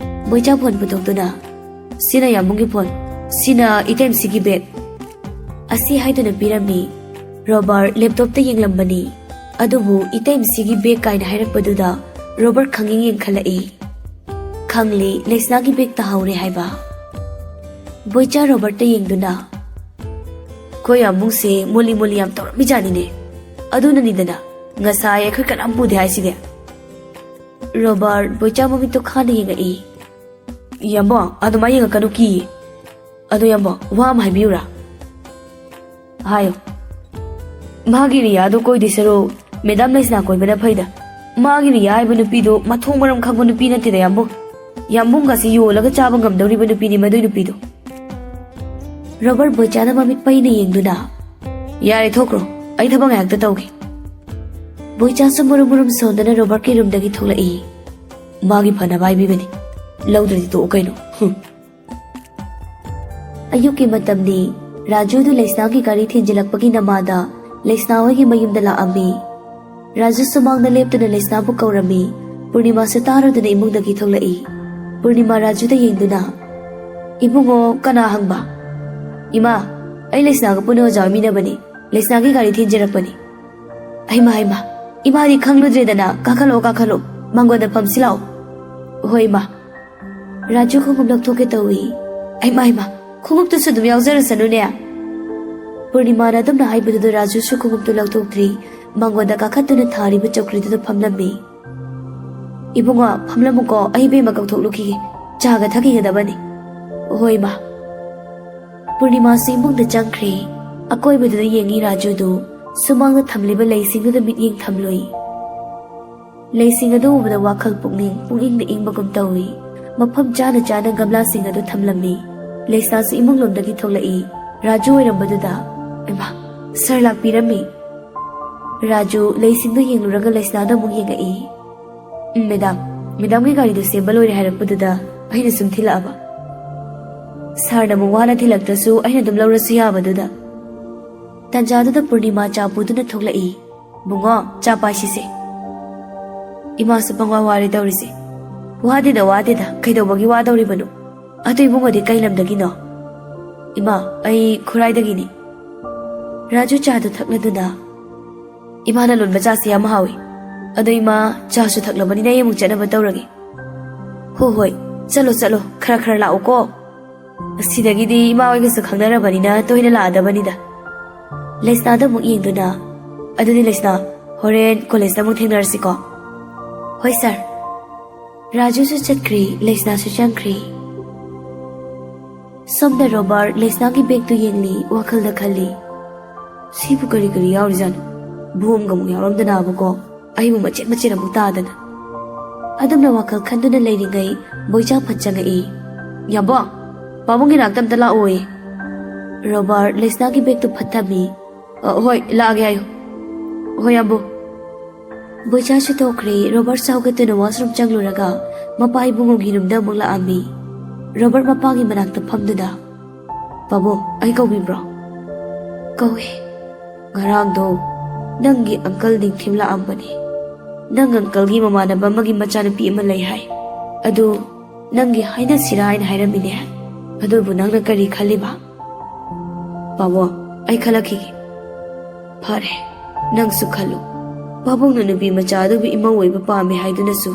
ꯕꯣꯏꯆꯥ ꯐꯣꯟ ꯄꯨꯊꯣꯛꯇꯨꯅ, "ꯁꯤꯅ ꯌꯥꯝꯕꯨꯡꯒꯤ ꯐꯣꯟ, ꯁꯤꯅ ꯏꯇꯩꯃꯁꯤꯒꯤ ꯕꯦꯒ" ꯑꯁꯤ ꯍꯥꯏꯗꯨꯅ ꯄꯤꯔꯝꯃꯤ꯫ ꯔꯣꯕꯔꯠ ꯂꯦꯞꯇꯣꯞꯇ ꯌꯦꯡꯂꯝꯕꯅꯤ꯫ ꯑꯗꯨꯕꯨ ꯏꯇꯩꯃꯁꯤꯒꯤ ꯕꯦꯒ ꯀꯥꯏꯅ ꯍꯥꯏꯔꯛꯄꯗꯨꯗ ꯔꯣꯕꯔꯠ ꯈꯪꯌꯦꯡ ꯌꯦꯡꯈꯠꯂꯛꯏ꯫ ꯈꯪꯂꯤ, ꯂꯩꯁꯅꯥꯒꯤ ꯕꯦꯒ ꯇꯥꯍꯧꯔꯦ ꯍꯥꯏꯕ꯫ ꯕꯣꯏꯆꯥ ꯔꯣꯕꯔꯠꯇ ꯌꯦꯡꯗꯨꯅ, "ꯑꯩꯈꯣꯏ ꯌꯥꯝꯕꯨꯡꯁꯦ ꯃꯣꯂꯤ ꯃꯣꯂꯤ ꯌꯥꯝ ꯇꯧꯔꯝꯃꯤꯖꯥꯠꯅꯤꯅꯦ꯫ ꯑꯗꯨꯅꯅꯤꯗꯅ ꯉꯁꯥꯏ ꯑꯩꯈꯣꯏ ꯀꯅꯥꯝ ꯄꯨꯗꯦ ꯍꯥꯏꯁꯤꯗꯤ?" ꯔꯣꯕꯔꯠ ꯕꯣꯏꯆꯥ ꯃꯃꯤꯠꯇꯣ ꯈꯥꯅ ꯌꯦꯡꯉꯛꯏ꯫ "ꯌꯥꯝꯕꯨꯡ, ꯑꯗꯨꯃꯥꯏ ꯌꯦꯡꯉꯛꯀꯅꯨ, ꯀꯤꯌꯦ꯫ ꯑꯗꯣ ꯌꯥꯝꯕꯨꯡ, ꯋꯥ ꯑꯃ ꯍꯥꯏꯕꯤꯌꯨꯔꯥ?" "ꯍꯥꯏꯌꯨ꯫" "ꯃꯥꯒꯤ ꯔꯤꯌꯥꯗꯣ ꯀꯣꯏꯗꯣꯏ ꯁꯔꯨꯛ ꯃꯦꯗꯥꯝ ꯂꯩꯁꯅꯥ ꯀꯣꯏꯕꯅ ꯐꯩꯗ꯫ ꯃꯥꯒꯤ ꯔꯤꯌꯥ ꯍꯥꯏꯕ ꯅꯨꯄꯤꯗꯣ ꯃꯊꯣꯡ ꯃꯔꯝ ꯈꯪꯕ ꯅꯨꯄꯤ ꯅꯠꯇꯦꯗ, ꯌꯥꯝꯕꯨꯡ꯫ ꯌꯥꯝꯕꯨꯡꯒꯁꯤ ꯌꯣꯜꯂꯒ ꯆꯥꯕ ꯉꯝꯗꯧꯔꯤꯕ ꯅꯨꯄꯤꯅꯤ ꯃꯗꯨꯏ ꯅꯨꯄꯤꯗꯣ꯫" ꯔꯣꯕꯔꯠ ꯕꯣꯏꯆꯥꯅ ꯃꯃꯤꯠ ꯄꯩꯅ ꯌꯦꯡꯗꯨꯅ, "ꯌꯥꯔꯦ, ꯊꯣꯛꯈ꯭ꯔꯣ꯫ ꯑꯩ ꯊꯕꯛ ꯉꯥꯏꯍꯥꯛꯇ ꯇꯧꯒꯦ꯫" ꯕꯣꯏꯆꯥꯁꯨ ꯃꯨꯔꯨꯝ ꯃꯨꯔꯨꯝ ꯁꯣꯟꯗꯅ ꯔꯣꯕꯔꯠꯀꯤ ꯔꯨꯝꯗꯒꯤ ꯊꯣꯛꯂꯛꯏ꯫ "ꯃꯥꯒꯤ ꯐꯅꯕ ꯍꯥꯏꯕꯤꯕꯅꯤ꯫ ꯂꯧꯗ꯭ꯔꯗꯤ ꯇꯣꯛꯑꯣ ꯀꯩꯅꯣ꯫ ꯍꯨꯝ꯫" ꯑꯌꯨꯛꯀꯤ ꯃꯇꯝꯅꯤ꯫ ꯔꯥꯖꯨꯗꯨ ꯂꯩꯁꯅꯥꯒꯤ ꯒꯥꯔꯤ ꯊꯤꯟꯖꯤꯜꯂꯛꯄꯒꯤ ꯅꯃꯥꯗ ꯂꯩꯁꯅꯥ ꯍꯣꯏꯒꯤ ꯃꯌꯨꯝꯗ ꯂꯥꯛꯑꯝꯃꯤ꯫ ꯔꯥꯖꯨ ꯁꯨꯃꯥꯡꯗ ꯂꯦꯞꯇꯨꯅ ꯂꯩꯁꯅꯥꯕꯨ ꯀꯧꯔꯝꯃꯤ꯫ ꯄꯨꯔꯅꯤꯃꯥꯁꯨ ꯇꯥꯔꯗꯨꯅ ꯏꯃꯨꯡꯗꯒꯤ ꯊꯣꯛꯂꯛꯏ꯫ ꯄꯨꯔꯅꯤꯃꯥ ꯔꯥꯖꯨꯗ ꯌꯦꯡꯗꯨꯅ, "ꯏꯕꯨꯡꯉꯣ, ꯀꯅꯥ ꯍꯪꯕ?" "ꯏꯃꯥ, ꯑꯩ ꯂꯩꯁꯅꯥꯒ ꯄꯨꯟꯅ ꯑꯣꯖꯥ ꯑꯣꯏꯃꯤꯟꯅꯕꯅꯤ꯫ ꯂꯩꯁꯅꯥꯒꯤ ꯒꯥꯔꯤ ꯊꯤꯟꯖꯔꯛꯄꯅꯤ꯫" "ꯑꯩꯃ, ꯑꯩꯃ, ꯏꯃꯥꯗꯤ ꯈꯪꯂꯨꯗ꯭ꯔꯦꯗꯅ꯫ ꯀꯥꯈꯠꯂꯛꯑꯣ, ꯀꯥꯈꯠꯂꯛꯑꯣ꯫ ꯃꯥꯡꯒꯣꯟꯗ ꯐꯝꯁꯤ ꯂꯥꯛꯑꯣ꯫" "ꯍꯣꯏ, ꯏꯃꯥ꯫" ꯔꯥꯖꯨ ꯈꯣꯡꯎꯞ ꯂꯧꯊꯣꯛꯀꯦ ꯇꯧꯏ꯫ "ꯑꯩꯃ, ꯑꯩꯃ, ꯈꯣꯡꯎꯞꯇꯨꯁꯨ ꯑꯗꯨꯝ ꯌꯥꯎꯖꯔꯁꯅꯨꯅꯦ꯫" ꯄꯨꯔꯅꯤꯃꯥꯅ ꯑꯗꯨꯝꯅ ꯍꯥꯏꯕꯗꯨꯗ ꯔꯥꯖꯨꯁꯨ ꯈꯣꯡꯎꯞꯇꯨ ꯂꯧꯊꯣꯛꯇ꯭ꯔꯤ꯫ ꯃꯥꯡꯒꯣꯟꯗ ꯀꯥꯈꯠꯇꯨꯅ ꯊꯥꯔꯤꯕ ꯆꯧꯀ꯭ꯔꯤꯗꯨꯗ ꯐꯝꯂꯝꯃꯤ꯫ "ꯏꯕꯨꯡꯉꯣ, ꯐꯝꯂꯝꯃꯨꯀꯣ, ꯑꯩ ꯏꯕꯦꯝꯃ ꯀꯧꯊꯣꯛꯂꯨꯈꯤꯒꯦ꯫ ꯆꯥꯒ ꯊꯛꯈꯤꯒꯗꯕꯅꯤ꯫" "ꯍꯣꯏ, ꯏꯃꯥ꯫" ꯄꯨꯔꯅꯤꯃꯥꯁꯨ ꯏꯃꯨꯡꯗ ꯆꯪꯈ꯭ꯔꯦ꯫ ꯑꯀꯣꯏꯕꯗꯨꯗ ꯌꯦꯡꯉꯤ ꯔꯥꯖꯨꯗꯨ꯫ ꯁꯨꯃꯥꯡꯗ ꯊꯝꯂꯤꯕ ꯂꯩꯁꯤꯡꯗꯨꯗ ꯃꯤꯠꯌꯦꯡ ꯊꯝꯂꯨꯏ꯫ ꯂꯩꯁꯤꯡ ꯑꯗꯨ ꯎꯕꯗ ꯋꯥꯈꯜ ꯄꯨꯛꯅꯤꯡ ꯄꯨꯛꯅꯤꯡꯗ ꯏꯪꯕꯒꯨꯝ ꯇꯧꯏ꯫ ꯃꯐꯝ ꯆꯥꯅ ꯆꯥꯅ ꯒꯝꯂꯥꯁꯤꯡ ꯑꯗꯨ ꯊꯝꯂꯝꯃꯤ꯫ ꯂꯩꯁꯅꯥꯁꯨ ꯏꯃꯨꯡ ꯂꯣꯝꯗꯒꯤ ꯊꯣꯛꯂꯛꯏ꯫ ꯔꯥꯖꯨ ꯑꯣꯏꯔꯝꯕꯗꯨꯗ, ꯏꯃꯥ, ꯁꯥꯔ ꯂꯥꯛꯄꯤꯔꯝꯃꯤ꯫ ꯔꯥꯖꯨ ꯂꯩꯁꯤꯡꯗꯨ ꯌꯦꯡꯂꯨꯔꯒ ꯂꯩꯁꯅꯥꯗ ꯑꯃꯨꯛ ꯌꯦꯡꯉꯛꯏ꯫ "ꯎꯝ, ꯃꯦꯗꯥꯝ, ꯃꯦꯗꯥꯝꯒꯤ ꯒꯥꯔꯤꯗꯨ ꯁꯦꯝꯕ ꯂꯣꯏꯔꯦ ꯍꯥꯏꯔꯛꯄꯗꯨꯗ ꯑꯩꯅ ꯁꯨꯝ ꯊꯤꯜꯂꯛꯑꯕ꯫ ꯁꯥꯔꯅ ꯑꯃꯨꯛ ꯋꯥꯅ ꯊꯤꯜꯂꯛꯇ꯭ꯔꯁꯨ ꯑꯩꯅ ꯑꯗꯨꯝ ꯂꯧꯔꯁꯨ ꯌꯥꯕꯗꯨꯗ꯫" ꯇꯟꯖꯥꯗꯨꯗ ꯄꯨꯔꯅꯤꯃꯥ ꯆꯥ ꯄꯨꯗꯨꯅ ꯊꯣꯛꯂꯛꯏ꯫ "ꯕꯨꯡꯉꯣ, ꯆꯥ ꯄꯥꯏꯁꯤꯁꯦ꯫" ꯏꯃꯥꯁꯨ ꯄꯪꯋꯥ ꯋꯥꯔꯦ ꯇꯧꯔꯤꯁꯦ꯫ "ꯋꯥꯗꯦꯗ, ꯋꯥꯗꯦꯗ, ꯀꯩꯗꯧꯕꯒꯤ ꯋꯥꯗꯧꯔꯤꯕꯅꯣ? ꯑꯗꯨ ꯏꯕꯨꯡꯉꯣꯗꯤ ꯀꯩ ꯂꯝꯗꯒꯤꯅꯣ?" "ꯏꯃꯥ, ꯑꯩ ꯈꯨꯔꯥꯏꯗꯒꯤꯅꯤ꯫" ꯔꯥꯖꯨ ꯆꯥꯗꯨ ꯊꯛꯂꯗꯨꯅ, "ꯏꯃꯥꯅ ꯂꯣꯟꯕ ꯆꯥꯁꯦ ꯌꯥꯝ ꯍꯥꯎꯏ꯫ ꯑꯗꯣ ꯏꯃꯥ, ꯆꯥꯁꯨ ꯊꯛꯂꯕꯅꯤꯅ ꯑꯩ ꯑꯃꯨꯛ ꯆꯠꯅꯕ ꯇꯧꯔꯒꯦ꯫" "ꯍꯣ ꯍꯣꯏ, ꯆꯠꯂꯣ ꯆꯠꯂꯣ, ꯈꯔ ꯈꯔ ꯂꯥꯛꯎꯀꯣ꯫ ꯑꯁꯤꯗꯒꯤꯗꯤ ꯏꯃꯥ ꯍꯣꯏꯒꯁꯨ ꯈꯪꯅꯔꯕꯅꯤꯅ ꯇꯣꯏꯅ ꯂꯥꯛꯑꯗꯕꯅꯤꯗ꯫" ꯂꯩꯁꯅꯥꯗ ꯑꯃꯨꯛ ꯌꯦꯡꯗꯨꯅ, "ꯑꯗꯨꯗꯤ ꯂꯩꯁꯅꯥ, ꯍꯣꯔꯦꯟ ꯀꯣꯂꯦꯖꯇ ꯑꯃꯨꯛ ꯊꯦꯡꯅꯔꯁꯤꯀꯣ꯫" "ꯍꯣꯏ ꯁꯥꯔ꯫" ꯔꯥꯖꯨꯁꯨ ꯆꯠꯈ꯭ꯔꯤ, ꯂꯩꯁꯅꯥꯁꯨ ꯆꯪꯈ꯭ꯔꯤ꯫ ꯁꯣꯝꯗ ꯔꯣꯕꯥꯔꯠ ꯂꯩꯁꯅꯥꯒꯤ ꯕꯦꯒꯇꯨ ꯌꯦꯡꯂꯤ, ꯋꯥꯈꯜꯗ ꯈꯜꯂꯤ, "ꯁꯤꯕꯨ ꯀꯔꯤ ꯀꯔꯤ ꯌꯥꯎꯔꯤꯖꯥꯠꯅꯣ? ꯕꯣꯝꯒ ꯑꯃꯨꯛ ꯌꯥꯎꯔꯝꯗꯅꯕꯀꯣ, ꯑꯩꯕꯨ ꯃꯆꯦꯠ ꯃꯆꯦꯠ ꯑꯃꯨꯛ ꯇꯥꯗꯅ꯫" ꯑꯗꯨꯝꯅ ꯋꯥꯈꯜ ꯈꯟꯗꯨꯅ ꯂꯩꯔꯤꯉꯩ ꯕꯣꯏꯆꯥ ꯐꯠ ꯆꯪꯉꯛꯏ꯫ "ꯌꯥꯝꯕꯣ, ꯄꯥꯕꯨꯡꯒꯤ ꯅꯥꯛꯇ ꯑꯝꯇ ꯂꯥꯛꯑꯣꯌꯦ꯫" ꯔꯣꯕꯥꯔꯠ ꯂꯩꯁꯅꯥꯒꯤ ꯕꯦꯒꯇꯨ ꯐꯠ ꯊꯝꯃꯤ꯫ "ꯑ, ꯍꯣꯏ, ꯂꯥꯛꯑꯒꯦ ꯍꯥꯏꯌꯨ꯫" "ꯍꯣꯏ, ꯌꯥꯝꯕꯨ꯫" ꯕꯣꯏꯆꯥꯁꯨ ꯊꯣꯛꯈ꯭ꯔꯦ꯫ ꯔꯣꯕꯥꯔꯠ ꯁꯥꯎꯒꯠꯇꯨꯅ ꯋꯥꯁꯔꯨꯝ ꯆꯪꯂꯨꯔꯒ ꯃꯄꯥ ꯏꯕꯨꯡꯉꯣꯒꯤ ꯔꯨꯝꯗ ꯑꯃꯨꯛ ꯂꯥꯛꯑꯝꯃꯤ꯫ ꯔꯣꯕꯥꯔꯠ ꯃꯄꯥꯒꯤ ꯃꯅꯥꯛꯇ ꯐꯝꯗꯨꯅ, "ꯄꯥꯕꯨꯡ, ꯑꯩ ꯀꯧꯕꯤꯕ꯭ꯔꯣ?" "ꯀꯧꯏ꯫" "ꯉꯔꯥꯡꯗꯣ ꯅꯪꯒꯤ ꯑꯪꯀꯜ ꯅꯤꯡꯊꯤꯝ ꯂꯥꯛꯑꯝꯕꯅꯤ꯫ ꯅꯪ ꯑꯪꯀꯜꯒꯤ ꯃꯃꯥꯟꯅꯕ ꯑꯃꯒꯤ ꯃꯆꯥꯅꯨꯄꯤ ꯑꯃ ꯂꯩ ꯍꯥꯏ꯫ ꯑꯗꯨ ꯅꯪꯒꯤ ꯍꯥꯏꯅꯁꯤꯔꯥ ꯍꯥꯏꯅ ꯍꯥꯏꯔꯝꯃꯤꯅꯦ꯫ ꯑꯗꯨꯕꯨ ꯅꯪꯅ ꯀꯔꯤ ꯈꯜꯂꯤꯕ?" "ꯄꯥꯕꯨꯡ, ꯑꯩ ꯈꯜꯂꯛꯈꯤꯒꯦ꯫" "ꯐꯔꯦ, ꯅꯪꯁꯨ ꯈꯜꯂꯨ꯫ ꯄꯥꯕꯨꯡꯅ ꯅꯨꯄꯤ ꯃꯆꯥ ꯑꯗꯨꯕꯨ ꯏꯃꯧ ꯑꯣꯏꯕ ꯄꯥꯝꯃꯦ ꯍꯥꯏꯗꯨꯅꯁꯨ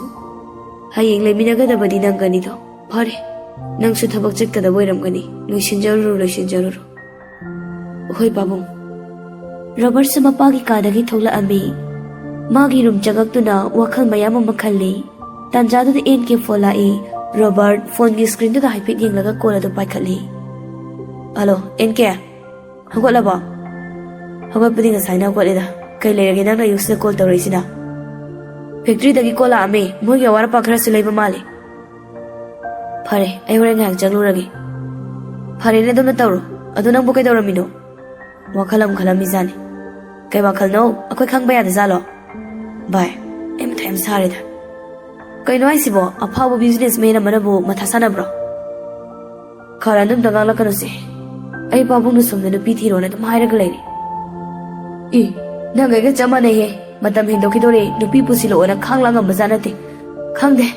ꯍꯌꯦꯡ ꯂꯩꯃꯤꯟꯅꯒꯗꯕꯗꯤ ꯅꯪꯒꯅꯤꯗꯣ꯫ ꯐꯔꯦ, ꯅꯪꯁꯨ ꯊꯕꯛ ꯆꯠꯀꯗꯕ ꯑꯣꯏꯔꯝꯒꯅꯤ꯫ ꯂꯣꯏꯁꯤꯟꯖꯔꯨꯔꯣ, ꯂꯣꯏꯁꯤꯟꯖꯔꯨꯔꯣ꯫" "ꯍꯣꯏ, ꯄꯥꯕꯨꯡ꯫" ꯔꯣꯕꯥꯔꯠꯁꯨ ꯃꯄꯥꯒꯤ ꯀꯥꯗꯒꯤ ꯊꯣꯛꯂꯛꯑꯝꯃꯤ꯫ ꯃꯥꯒꯤ ꯔꯨꯝ ꯆꯪꯉꯛꯇꯨꯅ ꯋꯥꯈꯜ ꯃꯌꯥꯝ ꯑꯃ ꯈꯜꯂꯤ꯫ ꯇꯥꯟꯖꯥꯗꯨꯗ ꯑꯦꯟ ꯀꯦ ꯐꯣꯟ ꯂꯥꯛꯏ꯫ ꯔꯣꯕꯥꯔꯠ ꯐꯣꯟꯒꯤ ꯁ꯭ꯀ꯭ꯔꯤꯟꯗꯨꯗ ꯍꯥꯏꯐꯦꯠ ꯌꯦꯡꯂꯒ ꯀꯣꯜ ꯑꯗꯨ ꯄꯥꯏꯈꯠꯂꯤ꯫ "ꯍꯜꯂꯣ, ꯑꯦꯟ ꯀꯦ꯫ ꯍꯧꯒꯠꯂꯕꯣ?" "ꯍꯧꯒꯠꯄꯗꯤ ꯉꯁꯥꯏꯅ ꯍꯧꯒꯠꯂꯦꯗ꯫ ꯀꯩ ꯂꯩꯔꯒꯦ ꯅꯪꯅ ꯑꯌꯨꯛꯁꯤꯗ ꯀꯣꯜ ꯇꯧꯔꯛꯏꯁꯤꯅ?" "ꯐꯦꯛꯇ꯭ꯔꯤꯗꯒꯤ ꯀꯣꯜ ꯂꯥꯛꯑꯝꯃꯦ꯫ ꯃꯣꯏꯒꯤ ꯑꯋꯥꯠ ꯑꯄꯥ ꯈꯔꯁꯨ ꯂꯩꯕ ꯃꯥꯜꯂꯦ꯫" "ꯐꯔꯦ, ꯑꯩ ꯍꯣꯔꯦꯟ ꯉꯥꯏꯍꯥꯛ ꯆꯪꯂꯨꯔꯒꯦ꯫" ꯐꯔꯦꯅꯦ, ꯑꯗꯨꯝꯅ ꯇꯧꯔꯣ꯫ ꯑꯗꯣ ꯅꯪꯕꯨ ꯀꯩꯗꯧꯔꯝꯃꯤꯅꯣ? ꯋꯥꯈꯜ ꯑꯃ ꯈꯜꯂꯝꯃꯤꯖꯥꯠꯅꯤ꯫ ꯀꯩ ꯋꯥꯈꯜꯅꯣ? ꯑꯩꯈꯣꯏ ꯈꯪꯕ ꯌꯥꯗꯖꯥꯠꯂꯣ? ꯚꯥꯏ, ꯑꯩ ꯃꯊꯥ ꯌꯥꯝ ꯁꯥꯔꯦꯗ꯫ ꯀꯩꯅꯣ ꯍꯥꯏꯁꯤꯕꯣ? ꯑꯐꯥꯎꯕ ꯕꯤꯖꯤꯅꯦꯁꯃꯦꯟ ꯑꯃꯅꯕꯨ ꯃꯊꯥ ꯁꯥꯟꯅꯕ꯭ꯔꯣ? ꯈꯔ ꯑꯗꯨꯝꯇ ꯉꯥꯡꯂꯛꯀꯅꯨꯁꯦ꯫ ꯑꯩ ꯄꯥꯕꯨꯡꯅ ꯁꯣꯝꯗ ꯅꯨꯄꯤ ꯊꯤꯔꯣꯅ ꯑꯗꯨꯝ ꯍꯥꯏꯔꯒ ꯂꯩꯔꯦ꯫ ꯏ, ꯅꯪ ꯑꯩꯒ ꯆꯞ ꯃꯥꯟꯅꯩꯍꯦ꯫ ꯃꯇꯝ ꯍꯦꯟꯗꯣꯛꯈꯤꯗꯣꯔꯦ, ꯅꯨꯄꯤ ꯄꯨꯁꯤꯜꯂꯛꯑꯣꯅ ꯈꯥꯡ ꯂꯥꯡ ꯉꯝꯕꯖꯥꯠ ꯅꯠꯇꯦ꯫ ꯈꯪꯗꯦ,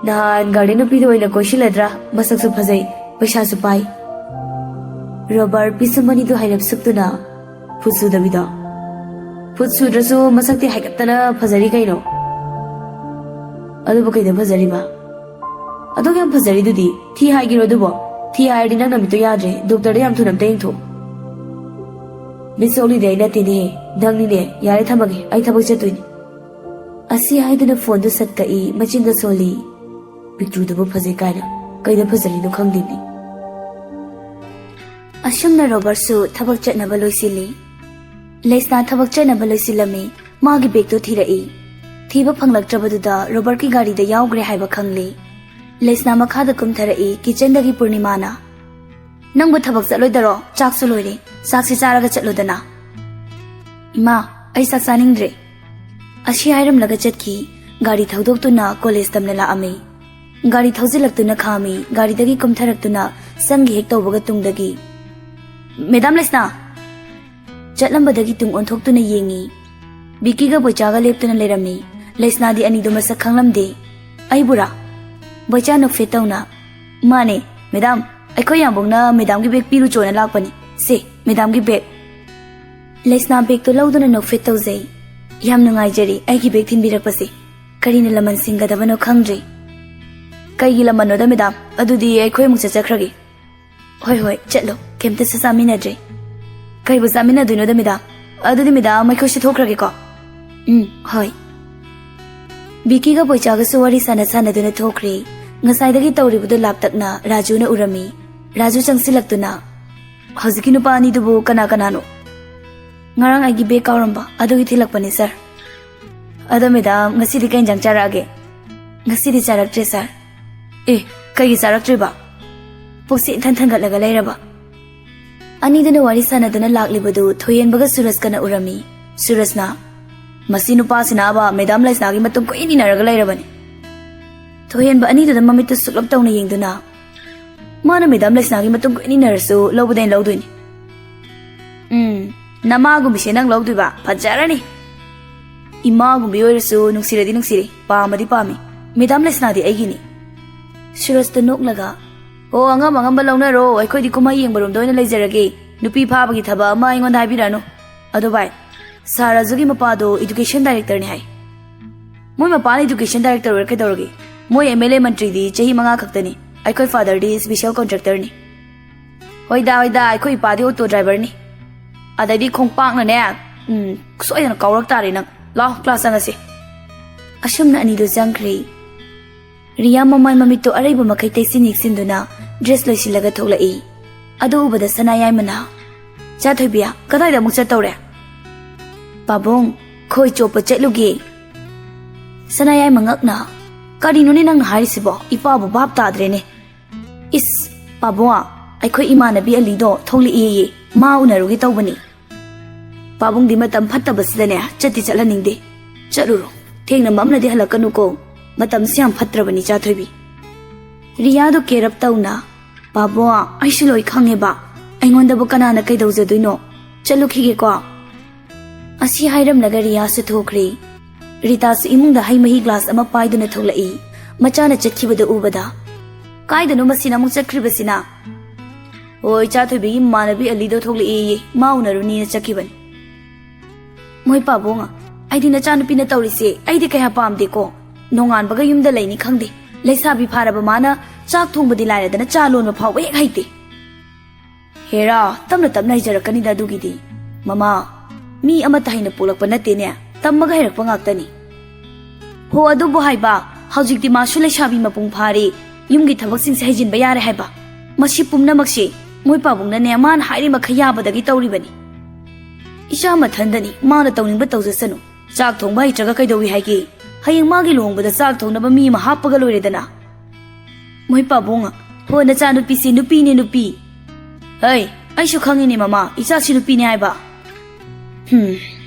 ꯅꯍꯥꯟ ꯒꯥꯔꯗꯦꯟ ꯅꯨꯄꯤꯗ ꯑꯣꯏꯅ ꯀꯣꯏꯁꯤꯜꯂꯗ꯭ꯔꯥ? ꯃꯁꯛꯁꯨ ꯐꯖꯩ, ꯄꯩꯁꯥꯁꯨ ꯄꯥꯏ꯫ ꯔꯣꯕꯔꯠ ꯄꯤꯁꯨꯝ ꯑꯅꯤꯗꯨ ꯍꯥꯏꯔꯞ ꯁꯨꯞꯇꯨꯅ, ꯐꯨꯠ ꯁꯨꯗꯕꯤꯗꯣ꯫ ꯐꯨꯠ ꯁꯨꯗ꯭ꯔꯁꯨ ꯃꯁꯛꯇꯤ ꯍꯥꯏꯒꯠꯇꯅ ꯐꯖꯔꯤ ꯀꯩꯅꯣ꯫ ꯑꯗꯨꯕꯨ ꯀꯩꯗ ꯐꯖꯔꯤꯕ? ꯑꯗꯨꯛ ꯌꯥꯝ ꯐꯖꯔꯤꯗꯨꯗꯤ ꯊꯤ ꯍꯥꯏꯒꯤꯔꯣ ꯑꯗꯨꯕꯣ? ꯊꯤ ꯍꯥꯏꯔꯗꯤ ꯅꯪ ꯅꯃꯤꯠꯇꯣ ꯌꯥꯗ꯭ꯔꯦ, ꯗꯣꯛꯇꯔꯗ ꯌꯥꯝ ꯊꯨꯅ ꯑꯝꯇ ꯌꯦꯡꯊꯣꯛ꯫ ꯃꯤꯁ ꯑꯣꯂꯤꯗꯤ ꯑꯩ ꯅꯠꯇꯦꯅꯦꯍꯦ, ꯅꯪꯅꯤꯅꯦ꯫ ꯌꯥꯔꯦ, ꯊꯝꯃꯒꯦ, ꯑꯩ ꯊꯕꯛ ꯆꯠꯇꯣꯏꯅꯤ꯫ ꯑꯁꯤ ꯍꯥꯏꯗꯨꯅ ꯐꯣꯟꯗꯨ ꯁꯠ ꯀꯛꯏ, ꯃꯆꯤꯟꯗ ꯁꯣꯜꯂꯤ꯫ ꯄꯤꯛꯇ꯭ꯔꯨꯗꯨꯕꯨ ꯐꯖꯩ ꯀꯥꯏꯅ ꯀꯩꯗ ꯐꯖꯔꯤꯅꯣ ꯈꯪꯗꯦꯅꯦ꯫ ꯑꯁꯨꯝꯅ ꯔꯣꯕꯔꯠꯁꯨ ꯊꯕꯛ ꯆꯠꯅꯕ ꯂꯣꯏꯁꯤꯜꯂꯤ꯫ ꯂꯩꯁꯅꯥ ꯊꯕꯛ ꯆꯠꯅꯕ ꯂꯣꯏꯁꯤꯜꯂꯝꯃꯤ꯫ ꯃꯥꯒꯤ ꯕꯦꯒꯇꯣ ꯊꯤꯔꯛꯏ꯫ ꯊꯤꯕ ꯐꯪꯂꯛꯇ꯭ꯔꯕꯗꯨꯗ ꯔꯣꯕꯔꯠꯀꯤ ꯒꯥꯔꯤꯗ ꯌꯥꯎꯈ꯭ꯔꯦ ꯍꯥꯏꯕ ꯈꯪꯂꯤ꯫ ꯂꯩꯁꯅꯥ ꯃꯈꯥꯗ ꯀꯨꯝꯊꯔꯛꯏ꯫ ꯀꯤꯆꯟꯗꯒꯤ ꯄꯨꯔꯅꯤꯃꯥꯅ, "ꯅꯪꯕꯨ ꯊꯕꯛ ꯆꯠꯂꯣꯏꯗꯔꯣ? ꯆꯥꯛꯁꯨ ꯂꯣꯏꯔꯦ, ꯆꯥꯛꯁꯤ ꯆꯥꯔꯒ ꯆꯠꯂꯣꯗꯅ꯫" "ꯏꯃꯥ, ꯑꯩ ꯆꯥꯛ ꯆꯥꯅꯤꯡꯗ꯭ꯔꯦ꯫" ꯑꯁꯤ ꯍꯥꯏꯔꯝꯂꯒ ꯆꯠꯈꯤ꯫ ꯒꯥꯔꯤ ꯊꯧꯗꯣꯛꯇꯨꯅ ꯀꯣꯂꯦꯖ ꯇꯝꯅ ꯂꯥꯛꯑꯝꯃꯤ꯫ ꯒꯥꯔꯤ ꯊꯧꯖꯤꯜꯂꯛꯇꯨꯅ ꯈꯥꯝꯃꯤ꯫ ꯒꯥꯔꯤꯗꯒꯤ ꯀꯨꯝꯊꯔꯛꯇꯨꯅ ꯆꯪꯒꯦ ꯍꯦꯛ ꯇꯧꯕꯒ ꯇꯨꯡꯗꯒꯤ, "ꯃꯦꯗꯥꯝ ꯂꯩꯁꯅꯥ!" ꯆꯠꯂꯝꯕꯗꯒꯤ ꯇꯨꯡ ꯑꯣꯟꯊꯣꯛꯇꯨꯅ ꯌꯦꯡꯉꯤ꯫ ꯕꯤꯀꯤꯒ ꯕꯣꯏꯆꯥꯒ ꯂꯦꯞꯇꯨꯅ ꯂꯩꯔꯝꯃꯤ꯫ ꯂꯩꯁꯅꯥꯗꯤ ꯑꯅꯤꯗꯨ ꯃꯁꯛ ꯈꯪꯂꯝꯗꯦ꯫ "ꯑꯩꯕꯨꯔꯥ?" ꯕꯣꯏꯆꯥ ꯅꯣꯛꯐꯦꯠ ꯇꯧꯅ, "ꯃꯥꯅꯦ, ꯃꯦꯗꯥꯝ, ꯑꯩꯈꯣꯏ ꯌꯥꯝꯕꯨꯡꯅ ꯃꯦꯗꯥꯝꯒꯤ ꯕꯦꯒ ꯄꯤꯔꯨꯆꯣꯅ ꯂꯥꯛꯄꯅꯤ꯫ ꯁꯦ, ꯃꯦꯗꯥꯝꯒꯤ ꯕꯦꯒ꯫" ꯂꯩꯁꯅꯥ ꯕꯦꯒꯇꯨ ꯂꯧꯗꯨꯅ ꯅꯣꯛꯐꯦꯠ ꯇꯧꯖꯩ꯫ "ꯌꯥꯝ ꯅꯨꯡꯉꯥꯏꯖꯔꯦ ꯑꯩꯒꯤ ꯕꯦꯒ ꯊꯤꯟꯕꯤꯔꯛꯄꯁꯦ꯫ ꯀꯔꯤꯅ ꯂꯃꯟ ꯁꯤꯡꯒꯗꯕꯅꯣ ꯈꯪꯗ꯭ꯔꯦ꯫" "ꯀꯩꯒꯤ ꯂꯃꯟꯅꯣꯗ ꯃꯦꯗꯥꯝ? ꯑꯗꯨꯗꯤ ꯑꯩꯈꯣꯏ ꯑꯃꯨꯛ ꯆꯠꯆꯈ꯭ꯔꯒꯦ꯫" "ꯍꯣꯏ, ꯍꯣꯏ, ꯆꯠꯂꯣ, ꯀꯩꯝꯇꯁꯨ ꯆꯥꯃꯤꯟꯅꯗ꯭ꯔꯦ꯫" "ꯀꯩꯕꯨ ꯆꯥꯃꯤꯟꯅꯗꯣꯏꯅꯣꯗ ꯃꯦꯗꯥꯝ? ꯑꯗꯨꯗꯤ ꯃꯦꯗꯥꯝ, ꯑꯩꯈꯣꯏꯁꯨ ꯊꯣꯛꯈ꯭ꯔꯒꯦꯀꯣ꯫" "ꯎꯝ, ꯍꯣꯏ꯫" ꯕꯤꯀꯤꯒ ꯕꯣꯏꯆꯥꯒꯁꯨ ꯋꯥꯔꯤ ꯁꯥꯟꯅ ꯁꯥꯟꯅꯗꯨꯅ ꯊꯣꯛꯈ꯭ꯔꯦ꯫ ꯉꯁꯥꯏꯗꯒꯤ ꯇꯧꯔꯤꯕꯗꯨ ꯂꯥꯞꯇꯛꯅ ꯔꯥꯖꯨꯅ ꯎꯔꯝꯃꯤ꯫ ꯔꯥꯖꯨ ꯆꯪꯁꯤꯜꯂꯛꯇꯨꯅ, "ꯍꯧꯖꯤꯛꯀꯤ ꯅꯨꯄꯥ ꯑꯅꯤꯗꯨꯕꯨ ꯀꯅꯥ ꯀꯅꯥꯅꯣ?" "ꯉꯔꯥꯡ ꯑꯩꯒꯤ ꯕꯦꯒ ꯀꯥꯎꯔꯝꯕ ꯑꯗꯨꯒꯤ ꯊꯤꯜꯂꯛꯄꯅꯦ, ꯁꯥꯔ꯫" "ꯑꯗꯣ ꯃꯦꯗꯥꯝ, ꯉꯁꯤꯗꯤ ꯀꯩ ꯏꯟꯖꯥꯡ ꯆꯥꯔꯛꯑꯒꯦ?" "ꯉꯁꯤꯗꯤ ꯆꯥꯔꯛꯇ꯭ꯔꯦ, ꯁꯥꯔ꯫" "ꯑꯦ, ꯀꯩꯒꯤ ꯆꯥꯔꯛꯇ꯭ꯔꯤꯕ?" ꯄꯨꯛꯁꯦ ꯏꯊꯟ ꯊꯟꯒꯠꯂꯒ ꯂꯩꯔꯕ꯫ ꯑꯅꯤꯗꯨꯅ ꯋꯥꯔꯤ ꯁꯥꯟꯅꯗꯨꯅ ꯂꯥꯛꯂꯤꯕꯗꯨ ꯊꯣꯏꯍꯦꯟꯕꯒ ꯁꯨꯔꯖꯀꯅ ꯎꯔꯝꯃꯤ꯫ ꯁꯨꯔꯖꯅ, "ꯃꯁꯤ ꯅꯨꯄꯥꯁꯤꯅꯕ ꯃꯦꯗꯥꯝ ꯂꯩꯁꯅꯥꯒꯤ ꯃꯇꯨꯡ ꯀꯣꯏꯏꯟ ꯏꯟꯅꯔꯒ ꯂꯩꯔꯕꯅꯤ꯫" ꯊꯣꯏꯍꯦꯟꯕ ꯑꯅꯤꯗꯨꯗ ꯃꯃꯤꯠꯇꯨ ꯁꯨꯛꯂꯞ ꯇꯧꯅ ꯌꯦꯡꯗꯨꯅ, "ꯃꯥꯅ ꯃꯦꯗꯥꯝ ꯂꯩꯁꯅꯥꯒꯤ ꯃꯇꯨꯡ ꯀꯣꯏꯏꯟ ꯏꯟꯅꯔꯁꯨ ꯂꯧꯕꯗꯤ ꯑꯩꯅ ꯂꯧꯗꯣꯏꯅꯤ꯫" "ꯎꯝ, ꯅꯃꯥꯒꯨꯝꯕꯤꯁꯦ ꯅꯪ ꯂꯧꯗꯣꯏꯕ? ꯐꯖꯔꯅꯤ꯫" "ꯏꯃꯥꯒꯨꯝꯕꯤ ꯑꯣꯏꯔꯁꯨ ꯅꯨꯡꯁꯤꯔꯗꯤ ꯅꯨꯡꯁꯤꯔꯦ, ꯄꯥꯝꯃꯗꯤ ꯄꯥꯝꯃꯤ꯫ ꯃꯦꯗꯥꯝ ꯂꯩꯁꯅꯥꯗꯤ ꯑꯩꯒꯤꯅꯤ꯫" ꯁꯨꯔꯖꯇ ꯅꯣꯛꯂꯒ, "ꯑꯣ, ꯑꯉꯝ ꯑꯉꯝꯕ ꯂꯧꯅꯔꯣ, ꯑꯩꯈꯣꯏꯗꯤ ꯀꯨꯝꯍꯩ ꯌꯦꯡꯕꯔꯣꯝꯗ ꯑꯣꯏꯅ ꯂꯩꯖꯔꯒꯦ꯫ ꯅꯨꯄꯤ ꯐꯥꯕꯒꯤ ꯊꯕꯛ ꯑꯃ ꯑꯩꯉꯣꯟꯗ ꯍꯥꯏꯕꯤꯔꯛꯑꯅꯨ꯫ ꯑꯗꯣ ꯚꯥꯏ, ꯁꯥꯔ ꯔꯥꯖꯨꯒꯤ ꯃꯄꯥꯗꯣ education directorꯅꯤ ꯍꯥꯏ꯫" "ꯃꯣꯏ ꯃꯄꯥꯅ education director ꯑꯣꯏꯔ ꯀꯩꯗꯧꯔꯒꯦ? ꯃꯣꯏ MLA ꯃꯟꯇ꯭ꯔꯤꯗꯤ ꯆꯍꯤ ꯃꯉꯥ ꯈꯛꯇꯅꯤ꯫ ꯑꯩꯈꯣꯏ fatherꯗꯤ special contractorꯅꯤ꯫" "ꯍꯣꯏꯗ, ꯍꯣꯏꯗ, ꯑꯩꯈꯣꯏ ꯏꯄꯥꯗꯤ auto driverꯅꯤ꯫ ꯑꯗꯩꯗꯤ ꯈꯣꯡꯄꯥꯛꯅꯅꯦ, ꯎꯝ, ꯁꯣꯏꯗꯅ ꯀꯥꯎꯔꯛ ꯇꯥꯔꯦ ꯅꯪ꯫ ꯂꯥꯎ, class ꯆꯪꯉꯁꯤ꯫" ꯑꯁꯨꯝꯅ ꯑꯅꯤꯗꯨ ꯆꯪꯈ꯭ꯔꯦ꯫ ꯔꯤꯌꯥ ꯃꯃꯥꯏ ꯃꯃꯤꯠꯇꯨ ꯑꯔꯩꯕ ꯃꯈꯩ ꯇꯩꯁꯤꯟ ꯌꯦꯛꯁꯤꯟꯗꯨꯅ dress ꯂꯣꯏꯁꯤꯜꯂꯒ ꯊꯣꯛꯂꯛꯏ꯫ ꯑꯗꯨ ꯎꯕꯗ ꯁꯅꯥꯌꯥꯏꯃꯅ, "ꯆꯥ ꯊꯣꯏꯕꯤ, ꯀꯗꯥꯏꯗ ꯑꯃꯨꯛ ꯆꯠꯇꯧꯔꯦ?" "ꯄꯥꯕꯨꯡ, ꯈꯣꯏ ꯆꯣꯞꯄ ꯆꯠꯂꯨꯒꯦ꯫" ꯁꯅꯥꯌꯥꯏꯃ ꯉꯛꯅ, "ꯀꯔꯤꯅꯣꯅꯦ ꯅꯪꯅ ꯍꯥꯏꯔꯤꯁꯤꯕꯣ? ꯏꯄꯥꯕꯨ ꯚꯥꯞ ꯇꯥꯗ꯭ꯔꯦꯅꯦ꯫" "ꯏꯁ, ꯄꯥꯕꯨꯡ, ꯑꯩꯈꯣꯏ ꯏꯃꯥꯟꯅꯕꯤ ꯑꯂꯤꯗꯣ ꯊꯣꯛꯂꯛꯑꯦꯌꯦ, ꯃꯥ ꯎꯅꯔꯨꯒꯦ ꯇꯧꯕꯅꯤ꯫" "ꯄꯥꯕꯨꯡꯗꯤ ꯃꯇꯝ ꯐꯠꯇꯕꯁꯤꯗꯅꯦ ꯆꯠꯇꯤ ꯆꯠꯍꯟꯅꯤꯡꯗꯦ꯫ ꯆꯠꯂꯨꯔꯣ, ꯊꯦꯡꯅ ꯃꯝꯂꯗꯤ ꯍꯜꯂꯛꯀꯅꯨꯀꯣ꯫ ꯃꯇꯝꯁꯤ ꯌꯥꯝ ꯐꯠꯇ꯭ꯔꯕꯅꯤ, ꯆꯥ ꯊꯣꯏꯕꯤ꯫" ꯔꯤꯌꯥꯗꯣ care up ꯇꯧꯅ, "ꯄꯥꯕꯨꯡ, ꯑꯩꯁꯨ ꯂꯣꯏ ꯈꯪꯉꯦꯕ꯫ ꯑꯩꯉꯣꯟꯗꯕꯨ ꯀꯅꯥꯅ ꯀꯩꯗꯧꯖꯗꯣꯏꯅꯣ? ꯆꯠꯂꯨꯈꯤꯒꯦꯀꯣ꯫" ꯑꯁꯤ ꯍꯥꯏꯔꯝꯂꯒ ꯔꯤꯌꯥꯁꯨ ꯊꯣꯛꯈ꯭ꯔꯦ꯫ ꯔꯤꯇꯥꯁꯨ ꯏꯃꯨꯡꯗ ꯍꯩ ꯃꯍꯤ glass ꯑꯃ ꯄꯥꯏꯗꯨꯅ ꯊꯣꯛꯂꯛꯏ꯫ ꯃꯆꯥꯅ ꯆꯠꯈꯤꯕꯗꯨ ꯎꯕꯗ, "ꯀꯥꯏꯗꯅꯣ ꯃꯁꯤꯅ ꯑꯃꯨꯛ ꯆꯠꯈ꯭ꯔꯤꯕꯁꯤꯅ?" "ꯍꯣꯏ, ꯆꯥ ꯊꯣꯏꯕꯤꯒꯤ ꯃꯃꯥꯟꯅꯕꯤ ꯑꯂꯤꯗꯣ ꯊꯣꯛꯂꯛꯑꯦꯌꯦ, ꯃꯥ ꯎꯅꯔꯨꯅꯤꯅ ꯆꯠꯈꯤꯕꯅꯤ꯫" "ꯃꯣꯏ ꯄꯥꯕꯨꯡ, ꯑꯩꯗꯤ ꯅꯆꯥꯅꯨꯄꯤꯅ ꯇꯧꯔꯤꯁꯦ ꯑꯩꯗꯤ ꯀꯌꯥ ꯄꯥꯝꯗꯦꯀꯣ꯫ ꯅꯣꯡꯉꯥꯟꯕꯒ ꯌꯨꯝꯗ ꯂꯩꯅꯤ ꯈꯪꯗꯦ, ꯂꯩꯁꯥꯕꯤ ꯐꯥꯔꯕ ꯃꯥꯅ ꯆꯥꯛ ꯊꯣꯡꯕꯗꯤ ꯂꯥꯏꯔꯗꯅ ꯆꯥ ꯂꯣꯟꯕ ꯐꯥꯎꯕ ꯍꯦꯛ ꯍꯩꯇꯦ꯫" "ꯍꯦꯔꯥ, ꯇꯞꯅ ꯇꯞꯅ ꯍꯩꯖꯔꯛꯀꯅꯤꯗ ꯑꯗꯨꯒꯤꯗꯤ꯫ ꯃꯃꯥ, ꯃꯤ ꯑꯃꯠꯇ ꯍꯩꯅ ꯄꯣꯛꯂꯛꯄ ꯅꯠꯇꯦꯅꯦ, ꯇꯝꯃꯒ ꯍꯩꯔꯛꯄ ꯉꯥꯛꯇꯅꯤ꯫" "ꯍꯣ, ꯑꯗꯨꯕꯨ ꯍꯥꯏꯕ, ꯍꯧꯖꯤꯛꯇꯤ ꯃꯥꯁꯨ ꯂꯩꯁꯥꯕꯤ ꯃꯄꯨꯡ ꯐꯥꯔꯦ, ꯌꯨꯝꯒꯤ ꯊꯕꯛꯁꯤꯡꯁꯦ ꯍꯩꯖꯤꯟꯕ ꯌꯥꯔꯦ ꯍꯥꯏꯕ꯫ ꯃꯁꯤ ꯄꯨꯝꯅꯃꯛꯁꯦ ꯃꯣꯏ ꯄꯥꯕꯨꯡꯅꯅꯦ ꯃꯥꯅ ꯍꯥꯏꯔꯤ ꯃꯈꯩ ꯌꯥꯕꯗꯒꯤ ꯇꯧꯔꯤꯕꯅꯤ꯫" "ꯏꯆꯥ ꯃꯊꯟꯗꯅꯤ, ꯃꯥꯅ ꯇꯧꯅꯤꯡꯕ ꯇꯧꯖꯁꯅꯨ꯫ ꯆꯥꯛ ꯊꯣꯡꯕ ꯍꯩꯇ꯭ꯔꯒ ꯀꯩꯗꯧꯏ ꯍꯥꯏꯒꯦ? ꯍꯌꯦꯡ ꯃꯥꯒꯤ ꯂꯨꯍꯣꯡꯕꯗ ꯆꯥꯛ ꯊꯣꯡꯅꯕ ꯃꯤ ꯑꯃ ꯍꯥꯞꯄꯒ ꯂꯣꯏꯔꯦꯗꯅ꯫" "ꯃꯣꯏ ꯄꯥꯕꯨꯡ, ꯍꯣ, ꯅꯆꯥꯅꯨꯄꯤꯁꯤ ꯅꯨꯄꯤꯅꯦ, ꯅꯨꯄꯤ꯫ ꯍꯩ, ꯑꯩꯁꯨ ꯈꯪꯉꯤꯅꯦ ꯃꯃꯥ, ꯏꯆꯥꯁꯤ ꯅꯨꯄꯤꯅꯦ ꯍꯥꯏꯕ꯫ ꯍꯝ,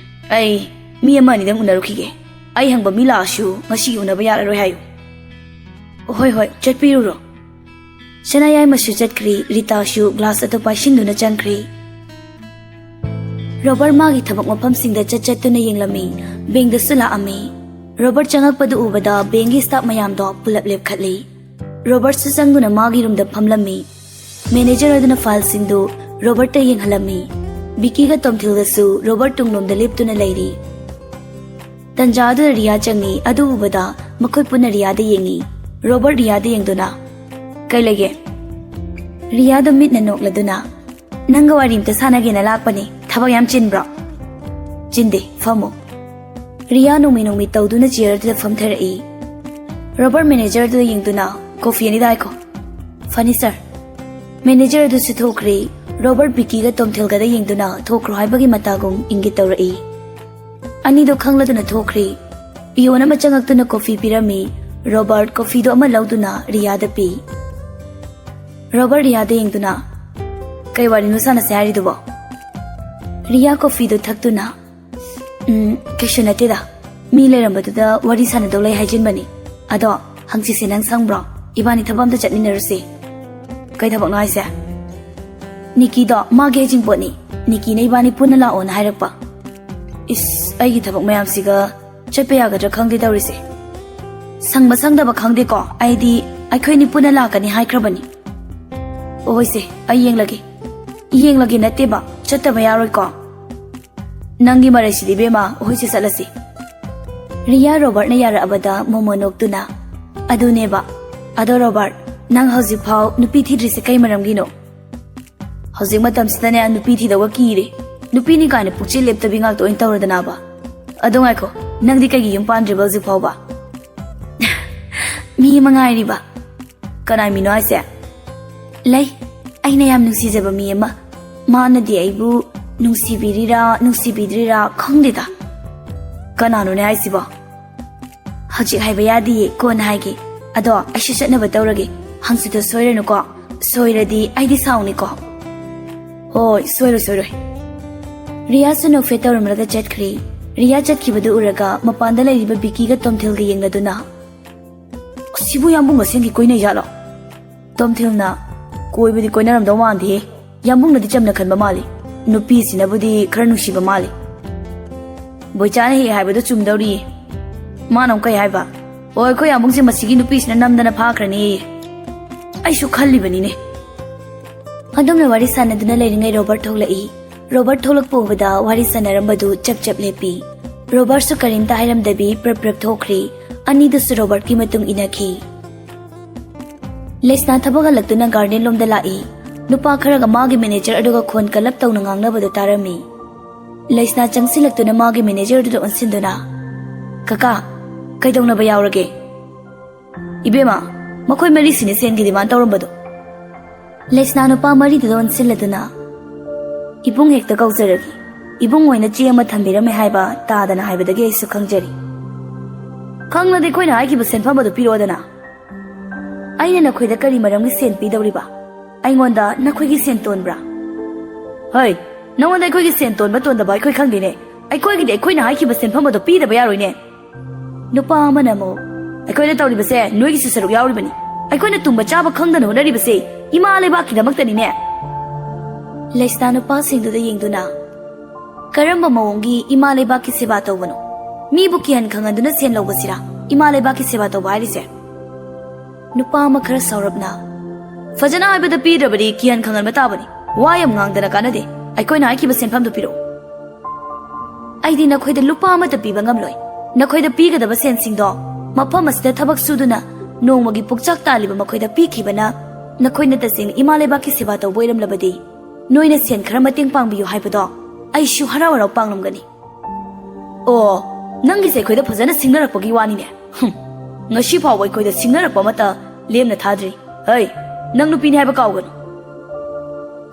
ꯑꯩ ꯃꯤ ꯑꯃ ꯑꯅꯤꯗꯪ ꯎꯅꯔꯨꯈꯤꯒꯦ꯫ ꯑꯩ ꯍꯪꯕ ꯃꯤ ꯂꯥꯛꯑꯁꯨ ꯉꯁꯤꯒꯤ ꯎꯅꯕ ꯌꯥꯔꯔꯣꯏ ꯍꯥꯏꯌꯨ꯫ ꯍꯣꯏ ꯍꯣꯏ, ꯆꯠꯄꯤꯔꯨꯔꯣ꯫ ꯁꯅꯥꯌꯥꯏꯃꯁꯨ ꯆꯠꯈ꯭ꯔꯤ, ꯔꯤꯇꯥꯁꯨ ꯒ꯭ꯂꯥꯁ ꯑꯗꯨ ꯄꯥꯏꯁꯤꯟꯗꯨꯅ ꯆꯪꯈ꯭ꯔꯤ꯫ ꯔꯣꯕꯔꯠ ꯃꯥꯒꯤ ꯊꯕꯛ ꯃꯐꯝꯁꯤꯡꯗ ꯆꯠ ꯆꯠꯇꯨꯅ ꯌꯦꯡꯂꯝꯃꯤ꯫ ꯕꯦꯡꯗꯁꯨ ꯂꯥꯛꯑꯝꯃꯤ꯫ ꯔꯣꯕꯔꯠ ꯆꯪꯉꯛꯄꯗꯨ ꯎꯕꯗ ꯕꯦꯡꯒꯤ ꯁ꯭ꯇꯥꯐ ꯃꯌꯥꯝꯗꯣ ꯄꯨꯂꯞ ꯂꯦꯞꯈꯠꯂꯤ꯫ ꯔꯣꯕꯔꯠꯁꯨ ꯆꯪꯗꯨꯅ ꯃꯥꯒꯤ ꯔꯨꯝꯗ ꯐꯝꯂꯝꯃꯤ꯫ ꯃꯦꯅꯦꯖꯔ ꯑꯗꯨꯅ ꯐꯥꯏꯜꯁꯤꯡꯗꯨ ꯔꯣꯕꯔꯠꯇ ꯌꯦꯡꯍꯜꯂꯝꯃꯤ꯫ ꯕꯤꯀꯤꯒ ꯇꯣꯝꯊꯤꯜꯒꯁꯨ ꯔꯣꯕꯔꯠ ꯇꯨꯡꯂꯣꯝꯗ ꯂꯦꯞꯇꯨꯅ ꯂꯩꯔꯤ꯫ ꯇꯟꯖꯥ ꯑꯗꯨꯗ ꯔꯤꯌꯥ ꯆꯪꯉꯤ꯫ ꯑꯗꯨ ꯎꯕꯗ ꯃꯈꯣꯏ ꯄꯨꯟꯅ ꯔꯤꯌꯥꯗ ꯌꯦꯡꯉꯤ꯫ ꯔꯣꯕꯔꯠ ꯔꯤꯌꯥꯗ ꯌꯦꯡꯗꯨꯅ, "ꯀꯩ ꯂꯩꯒꯦ?" ꯔꯤꯌꯥꯗ ꯃꯤꯠꯅ ꯅꯣꯛꯂꯗꯨꯅ, "ꯅꯪꯒ ꯋꯥꯔꯤ ꯑꯝꯇ ꯁꯥꯟꯅꯒꯦꯅ ꯂꯥꯛꯄꯅꯤ꯫ ꯊꯕꯛ ꯌꯥꯝ ꯆꯤꯟꯕ꯭ꯔꯣ?" "ꯆꯤꯟꯗꯦ, ꯐꯝꯃꯣ꯫" ꯔꯤꯌꯥ ꯅꯣꯡꯃꯤ ꯅꯣꯡꯃꯤ ꯇꯧꯗꯨꯅ ꯆꯤꯌꯔ ꯑꯗꯨꯗ ꯐꯝꯊꯔꯛꯏ꯫ ꯔꯣꯕꯔꯠ ꯃꯦꯅꯦꯖꯔ ꯑꯗꯨꯗ ꯌꯦꯡꯗꯨꯅ, "ꯀꯣꯐꯤ ꯑꯅꯤꯗ ꯍꯥꯏꯈꯣ꯫" "ꯐꯅꯤ ꯁꯥꯔ꯫" ꯃꯦꯅꯦꯖꯔ ꯑꯗꯨꯁꯨ ꯊꯣꯛꯈ꯭ꯔꯦ꯫ ꯔꯣꯕꯔꯠ ꯕꯤꯀꯤꯒ ꯇꯣꯝꯊꯤꯜꯒꯗ ꯌꯦꯡꯗꯨꯅ ꯊꯣꯛꯈ꯭ꯔꯣ ꯍꯥꯏꯕꯒꯤ ꯃꯇꯥꯒꯨꯝ ꯏꯪꯒꯤꯠ ꯇꯧꯔꯛꯏ꯫ ꯑꯅꯤꯗꯨ ꯈꯪꯂꯗꯨꯅ ꯊꯣꯛꯈ꯭ꯔꯦ꯫ ꯄꯤꯌꯣꯟ ꯑꯃ ꯆꯪꯉꯛꯇꯨꯅ ꯀꯣꯐꯤ ꯄꯤꯔꯝꯃꯤ꯫ ꯔꯣꯕꯔꯠ ꯀꯣꯐꯤꯗꯨ ꯑꯃ ꯂꯧꯗꯨꯅ ꯔꯤꯌꯥꯗ ꯄꯤ꯫ ꯔꯣꯕꯔꯠ ꯔꯤꯌꯥꯗ ꯌꯦꯡꯗꯨꯅ, "ꯀꯩ ꯋꯥꯔꯤꯅꯣ ꯁꯥꯟꯅꯁꯦ ꯍꯥꯏꯔꯤꯗꯨꯕꯣ?" ꯔꯤꯌꯥ ꯀꯣꯐꯤꯗꯨ ꯊꯛꯇꯨꯅ, "ꯎꯝ, ꯀꯩꯁꯨ ꯅꯠꯇꯦꯗ꯫ ꯃꯤ ꯂꯩꯔꯝꯕꯗꯨꯗ ꯋꯥꯔꯤ ꯁꯥꯟꯅꯗꯧ ꯂꯩ ꯍꯥꯏꯖꯤꯟꯕꯅꯤ꯫ ꯑꯗꯣ ꯍꯪꯆꯤꯠꯁꯦ ꯅꯪ ꯁꯪꯕ꯭ꯔꯣ? ꯏꯕꯥꯅꯤ ꯊꯕꯛ ꯑꯝꯇ ꯆꯠꯃꯤꯟꯅꯔꯨꯁꯦ꯫" "ꯀꯩ ꯊꯕꯛꯅꯣ ꯍꯥꯏꯁꯦ?" "ꯅꯤꯀꯤꯗꯣ ꯃꯥꯒꯤ ꯍꯩꯖꯤꯡꯄꯣꯠꯅꯤ꯫ ꯅꯤꯀꯤꯅ ꯏꯕꯥꯅꯤ ꯄꯨꯟꯅ ꯂꯥꯛꯑꯣꯅ ꯍꯥꯏꯔꯛꯄ꯫" "ꯏꯁ, ꯑꯩꯒꯤ ꯊꯕꯛ ꯃꯌꯥꯝꯁꯤꯒ ꯆꯠꯄ ꯌꯥꯒꯗ꯭ꯔꯥ ꯈꯪꯗꯦ ꯇꯧꯔꯤꯁꯦ꯫ ꯁꯪꯕ ꯁꯪꯗꯕ ꯈꯪꯗꯦꯀꯣ, ꯑꯩꯗꯤ ꯑꯩꯈꯣꯏꯅꯤ ꯄꯨꯟꯅ ꯂꯥꯛꯀꯅꯤ ꯍꯥꯏꯈ꯭ꯔꯕꯅꯤ꯫" "ꯑꯣ, ꯍꯣꯏꯁꯦ, ꯑꯩ ꯌꯦꯡꯂꯒꯦ꯫" "ꯌꯦꯡꯂꯒꯦ ꯅꯠꯇꯦꯕ, ꯆꯠꯇꯕ ꯌꯥꯔꯣꯏꯀꯣ꯫" "ꯅꯪꯒꯤ ꯃꯔꯩꯁꯤꯗꯤ ꯏꯕꯦꯝꯃ, ꯍꯣꯏꯁꯦ ꯆꯠꯂꯁꯤ꯫" ꯔꯤꯌꯥ ꯔꯣꯕꯔꯠꯅ ꯌꯥꯔꯛꯑꯕꯗ ꯃꯣꯃꯣ ꯅꯣꯛꯇꯨꯅ, "ꯑꯗꯨꯅꯦꯕ꯫ ꯑꯗꯣ ꯔꯣꯕꯔꯠ, ꯅꯪ ꯍꯧꯖꯤꯛꯐꯥꯎ ꯅꯨꯄꯤ ꯊꯤꯗ꯭ꯔꯤꯁꯦ ꯀꯩ ꯃꯔꯝꯒꯤꯅꯣ?" "ꯍꯧꯖꯤꯛ ꯃꯇꯝꯁꯤꯗꯅꯦ ꯅꯨꯄꯤ ꯊꯤꯗꯧꯕ ꯀꯤꯔꯦ꯫ ꯅꯨꯄꯤꯅꯤ ꯀꯥꯏꯅ ꯄꯨꯛꯆꯦꯜ ꯂꯦꯞꯇꯕꯤ ꯉꯥꯛꯇ ꯑꯣꯏꯅ ꯇꯧꯔꯗꯅꯕ꯫ ꯑꯗꯣ ꯉꯥꯏꯈꯣ, ꯅꯪꯗꯤ ꯀꯩꯒꯤ ꯌꯨꯝ ꯄꯥꯟꯗ꯭ꯔꯤꯕ ꯍꯧꯖꯤꯛ ꯐꯥꯎꯕ?" "ꯃꯤ ꯑꯃ ꯉꯥꯏꯔꯤꯕ꯫" "ꯀꯅꯥꯏ ꯃꯤꯅꯣ ꯍꯥꯏꯁꯦ?" "ꯂꯩ, ꯑꯩꯅ ꯌꯥꯝ ꯅꯨꯡꯁꯤꯖꯕ ꯃꯤ ꯑꯃ꯫ ꯃꯥꯅꯗꯤ ꯑꯩꯕꯨ ꯅꯨꯡꯁꯤꯕꯤꯔꯤꯔꯥ ꯅꯨꯡꯁꯤꯕꯤꯗ꯭ꯔꯤꯔꯥ ꯈꯪꯗꯦꯗ꯫" "ꯀꯅꯥꯅꯣꯅꯦ ꯍꯥꯏꯁꯤꯕꯣ?" "ꯍꯧꯖꯤꯛ ꯍꯥꯏꯕ ꯌꯥꯗꯤꯌꯦ, ꯀꯣꯟꯅ ꯍꯥꯏꯒꯦ꯫ ꯑꯗꯣ ꯑꯩꯁꯨ ꯆꯠꯅꯕ ꯇꯧꯔꯒꯦ꯫ ꯍꯪꯆꯤꯠꯇꯣ ꯁꯣꯏꯔꯅꯨꯀꯣ꯫ ꯁꯣꯏꯔꯗꯤ ꯑꯩꯗꯤ ꯁꯥꯎꯅꯤꯀꯣ꯫ ꯍꯣꯏ, ꯁꯣꯏꯔꯣꯏ, ꯁꯣꯏꯔꯣꯏ꯫ ꯔꯤꯌꯥꯁꯨ ꯅꯣꯛꯐꯦꯠ ꯇꯧꯔꯝꯂꯒ ꯆꯠꯈ꯭ꯔꯦ꯫ ꯔꯤꯌꯥ ꯆꯠꯈꯤꯕꯗꯨ ꯎꯔꯒ ꯃꯄꯥꯟꯗ ꯂꯩꯔꯤꯕ ꯕꯤꯀꯤꯒ ꯇꯣꯝꯊꯤꯜꯒ ꯌꯦꯡꯅꯗꯨꯅ, "ꯑꯁꯤꯕꯨ ꯌꯥꯝꯕꯨꯡ ꯃꯁꯦꯟꯒꯤ ꯀꯣꯏꯅꯩ ꯖꯥꯠꯂꯣ?" ꯇꯣꯝꯊꯤꯜꯅ, "ꯀꯣꯏꯕꯗꯤ ꯀꯣꯏꯅꯔꯝꯗꯧ ꯃꯥꯟꯗꯦꯍꯦ꯫ ꯌꯥꯝꯕꯨꯡꯅꯗꯤ ꯆꯝꯅ ꯈꯟꯕ ꯃꯥꯜꯂꯤ꯫ ꯅꯨꯄꯤꯁꯤꯅꯕꯨꯗꯤ ꯈꯔ ꯅꯨꯡꯁꯤꯕ ꯃꯥꯜꯂꯤ꯫" ꯕꯣꯏꯆꯥꯅ ꯍꯦꯛ ꯍꯥꯏꯕꯗꯣ ꯆꯨꯝꯗꯧꯔꯤꯌꯦ꯫ ꯃꯥꯅ ꯑꯃꯨꯛ ꯀꯩ ꯍꯥꯏꯕ? "ꯑꯣ, ꯑꯩꯈꯣꯏ ꯌꯥꯝꯕꯨꯡꯁꯦ ꯃꯁꯤꯒꯤ ꯅꯨꯄꯤꯁꯤꯅ ꯅꯝꯗꯅ ꯐꯥꯈ꯭ꯔꯅꯤ꯫" ꯑꯩꯁꯨ ꯈꯜꯂꯤꯕꯅꯤꯅꯦ꯫ ꯑꯗꯨꯝꯅ ꯋꯥꯔꯤ ꯁꯥꯟꯅꯗꯨꯅ ꯂꯩꯔꯤꯉꯩ ꯔꯣꯕꯔꯠ ꯊꯣꯛꯂꯛꯏ꯫ ꯔꯣꯕꯔꯠ ꯊꯣꯛꯂꯛꯄ ꯎꯕꯗ ꯋꯥꯔꯤ ꯁꯥꯟꯅꯔꯝꯕꯗꯨ ꯆꯞ ꯆꯞ ꯂꯦꯞꯄꯤ꯫ ꯔꯣꯕꯔꯠꯁꯨ ꯀꯔꯤꯝꯇ ꯍꯥꯏꯔꯝꯗꯕꯤ ꯄ꯭ꯔꯞ ꯄ꯭ꯔꯞ ꯊꯣꯛꯈ꯭ꯔꯤ꯫ ꯑꯅꯤꯗꯨꯁꯨ ꯔꯣꯕꯔꯠꯀꯤ ꯃꯇꯨꯡ ꯏꯟꯅꯈꯤ꯫ ꯂꯩꯁꯅꯥ ꯊꯕꯛ ꯍꯜꯂꯛꯇꯨꯅ ꯒꯥꯔꯗꯦꯟ ꯂꯣꯝꯗ ꯂꯥꯛꯏ꯫ ꯅꯨꯄꯥ ꯈꯔꯒ ꯃꯥꯒꯤ ꯃꯦꯅꯦꯖꯔ ꯑꯗꯨꯒ ꯈꯣꯟ ꯀꯜꯂꯞ ꯇꯧꯅ ꯉꯥꯡꯅꯕꯗꯨ ꯇꯥꯔꯝꯃꯤ꯫ ꯂꯩꯁꯅꯥ ꯆꯪꯁꯤꯜꯂꯛꯇꯨꯅ ꯃꯥꯒꯤ ꯃꯦꯅꯦꯖꯔ ꯑꯗꯨꯗ ꯑꯣꯟꯁꯤꯟꯗꯨꯅ, "ꯀꯀꯥ, ꯀꯩꯗꯧꯅꯕ ꯌꯥꯎꯔꯒꯦ?" "ꯏꯕꯦꯝꯃ, ꯃꯈꯣꯏ ꯃꯔꯤꯁꯤꯅꯦ ꯁꯦꯟꯒꯤ ꯗꯤꯃꯥꯟ ꯇꯧꯔꯝꯕꯗꯣ꯫" ꯂꯩꯁꯅꯥ ꯅꯨꯄꯥ ꯃꯔꯤꯗꯨꯗ ꯑꯣꯟꯁꯤꯜꯂꯗꯨꯅ, "ꯏꯕꯨꯡ ꯍꯦꯛꯇ ꯀꯧꯖꯔꯒꯦ꯫ ꯏꯕꯨꯡ ꯑꯣꯏꯅ ꯆꯦ ꯑꯃ ꯊꯝꯕꯤꯔꯝꯃꯦ ꯍꯥꯏꯕ ꯇꯥꯗꯅ ꯍꯥꯏꯕꯗꯒꯤ ꯑꯩꯁꯨ ꯈꯪꯖꯔꯤ꯫" "ꯈꯪꯂꯗꯤ ꯑꯩꯈꯣꯏꯅ ꯍꯥꯏꯈꯤꯕ ꯁꯦꯟꯐꯝ ꯑꯗꯨ ꯄꯤꯔꯛꯑꯣꯗꯅ꯫" "ꯑꯩꯅ ꯅꯈꯣꯏꯗ ꯀꯔꯤ ꯃꯔꯝꯒꯤ ꯁꯦꯟ ꯄꯤꯗꯧꯔꯤꯕ? ꯑꯩꯉꯣꯟꯗ ꯅꯈꯣꯏꯒꯤ ꯁꯦꯟ ꯇꯣꯟꯕ꯭ꯔꯥ?" "ꯍꯩ, ꯅꯉꯣꯟꯗ ꯑꯩꯈꯣꯏꯒꯤ ꯁꯦꯟ ꯇꯣꯟꯕ ꯇꯣꯟꯗꯕ ꯑꯩꯈꯣꯏ ꯈꯪꯗꯦꯅꯦ꯫ ꯑꯩꯈꯣꯏꯒꯤꯗꯤ ꯑꯩꯈꯣꯏꯅ ꯍꯥꯏꯈꯤꯕ ꯁꯦꯟꯐꯝ ꯑꯗꯣ ꯄꯤꯗꯕ ꯌꯥꯔꯣꯏꯅꯦ꯫" ꯅꯨꯄꯥ ꯑꯃꯅ ꯑꯃꯨꯛ, "ꯑꯩꯈꯣꯏꯅ ꯇꯧꯔꯤꯕꯁꯦ ꯅꯣꯏꯒꯤꯁꯨ ꯁꯔꯨꯛ ꯌꯥꯎꯔꯤꯕꯅꯤ꯫ ꯑꯩꯈꯣꯏꯅ ꯇꯨꯝꯕ ꯆꯥꯕ ꯈꯪꯗꯅ ꯍꯣꯠꯅꯔꯤꯕꯁꯦ ꯏꯃꯥ ꯂꯩꯕꯥꯛꯀꯤꯗꯃꯛꯇꯅꯤꯅꯦ꯫" ꯂꯩꯁꯅꯥ ꯅꯨꯄꯥꯁꯤꯡꯗꯨꯗ ꯌꯦꯡꯗꯨꯅ, "ꯀꯔꯝꯕ ꯃꯑꯣꯡꯒꯤ ꯏꯃꯥ ꯂꯩꯕꯥꯛꯀꯤ ꯁꯦꯕꯥ ꯇꯧꯕꯅꯣ? ꯃꯤꯕꯨ ꯀꯤꯍꯟ ꯈꯪꯍꯟꯗꯨꯅ ꯁꯦꯟ ꯂꯧꯕꯁꯤꯔꯥ ꯏꯃꯥ ꯂꯩꯕꯥꯛꯀꯤ ꯁꯦꯕꯥ ꯇꯧꯕ ꯍꯥꯏꯔꯤꯁꯦ?" ꯅꯨꯄꯥ ꯑꯃ ꯈꯔ ꯁꯥꯎꯔꯞꯅ, "ꯐꯖꯅ ꯍꯥꯏꯕꯗ ꯄꯤꯗ꯭ꯔꯕꯗꯤ ꯀꯤꯍꯟ ꯈꯪꯍꯟꯕ ꯇꯥꯕꯅꯤ꯫ ꯋꯥ ꯌꯥꯝ ꯉꯥꯡꯗꯅ ꯀꯥꯟꯅꯗꯦ꯫ ꯑꯩꯈꯣꯏꯅ ꯍꯥꯏꯈꯤꯕ ꯁꯦꯟꯐꯝꯗꯨ ꯄꯤꯔꯛꯎ꯫" "ꯑꯩꯗꯤ ꯅꯈꯣꯏꯗ ꯂꯨꯄꯥ ꯑꯃꯠꯇ ꯄꯤꯕ ꯉꯝꯂꯣꯏ꯫ ꯅꯈꯣꯏꯗ ꯄꯤꯒꯗꯕ ꯁꯦꯟꯁꯤꯡꯗꯣ ꯃꯐꯝ ꯑꯁꯤꯗ ꯊꯕꯛ ꯁꯨꯗꯨꯅ ꯅꯣꯡꯃꯒꯤ ꯄꯨꯛꯆꯥꯛ ꯇꯥꯜꯂꯤꯕ ꯃꯈꯣꯏꯗ ꯄꯤꯈꯤꯕꯅ ꯅꯈꯣꯏꯅ ꯇꯁꯦꯡꯅ ꯏꯃꯥ ꯂꯩꯕꯥꯛꯀꯤ ꯁꯦꯕꯥ ꯇꯧꯕ ꯑꯣꯏꯔꯝꯂꯕꯗꯤ ꯅꯣꯏꯅ ꯁꯦꯟ ꯈꯔ ꯃꯇꯦꯡ ꯄꯥꯡꯕꯤꯌꯨ ꯍꯥꯏꯕꯗꯣ ꯑꯩꯁꯨ ꯍꯔꯥꯎ ꯍꯔꯥꯎ ꯄꯥꯡꯂꯝꯒꯅꯤ꯫" "ꯑꯣ, ꯅꯪꯒꯤꯁꯦ ꯑꯩꯈꯣꯏꯗ ꯐꯖꯅ ꯁꯤꯡꯅꯔꯛꯄꯒꯤ ꯋꯥꯅꯤꯅꯦ꯫ ꯍꯨꯝ, ꯉꯁꯤ ꯐꯥꯎꯕ ꯑꯩꯈꯣꯏꯗ ꯁꯤꯡꯅꯔꯛꯄ ꯑꯃꯠꯇ ꯂꯦꯝꯅ ꯊꯥꯗ꯭ꯔꯤ꯫ ꯍꯩ, ꯅꯪ ꯅꯨꯄꯤꯅꯤ ꯍꯥꯏꯕ ꯀꯥꯎꯒꯅꯨ꯫"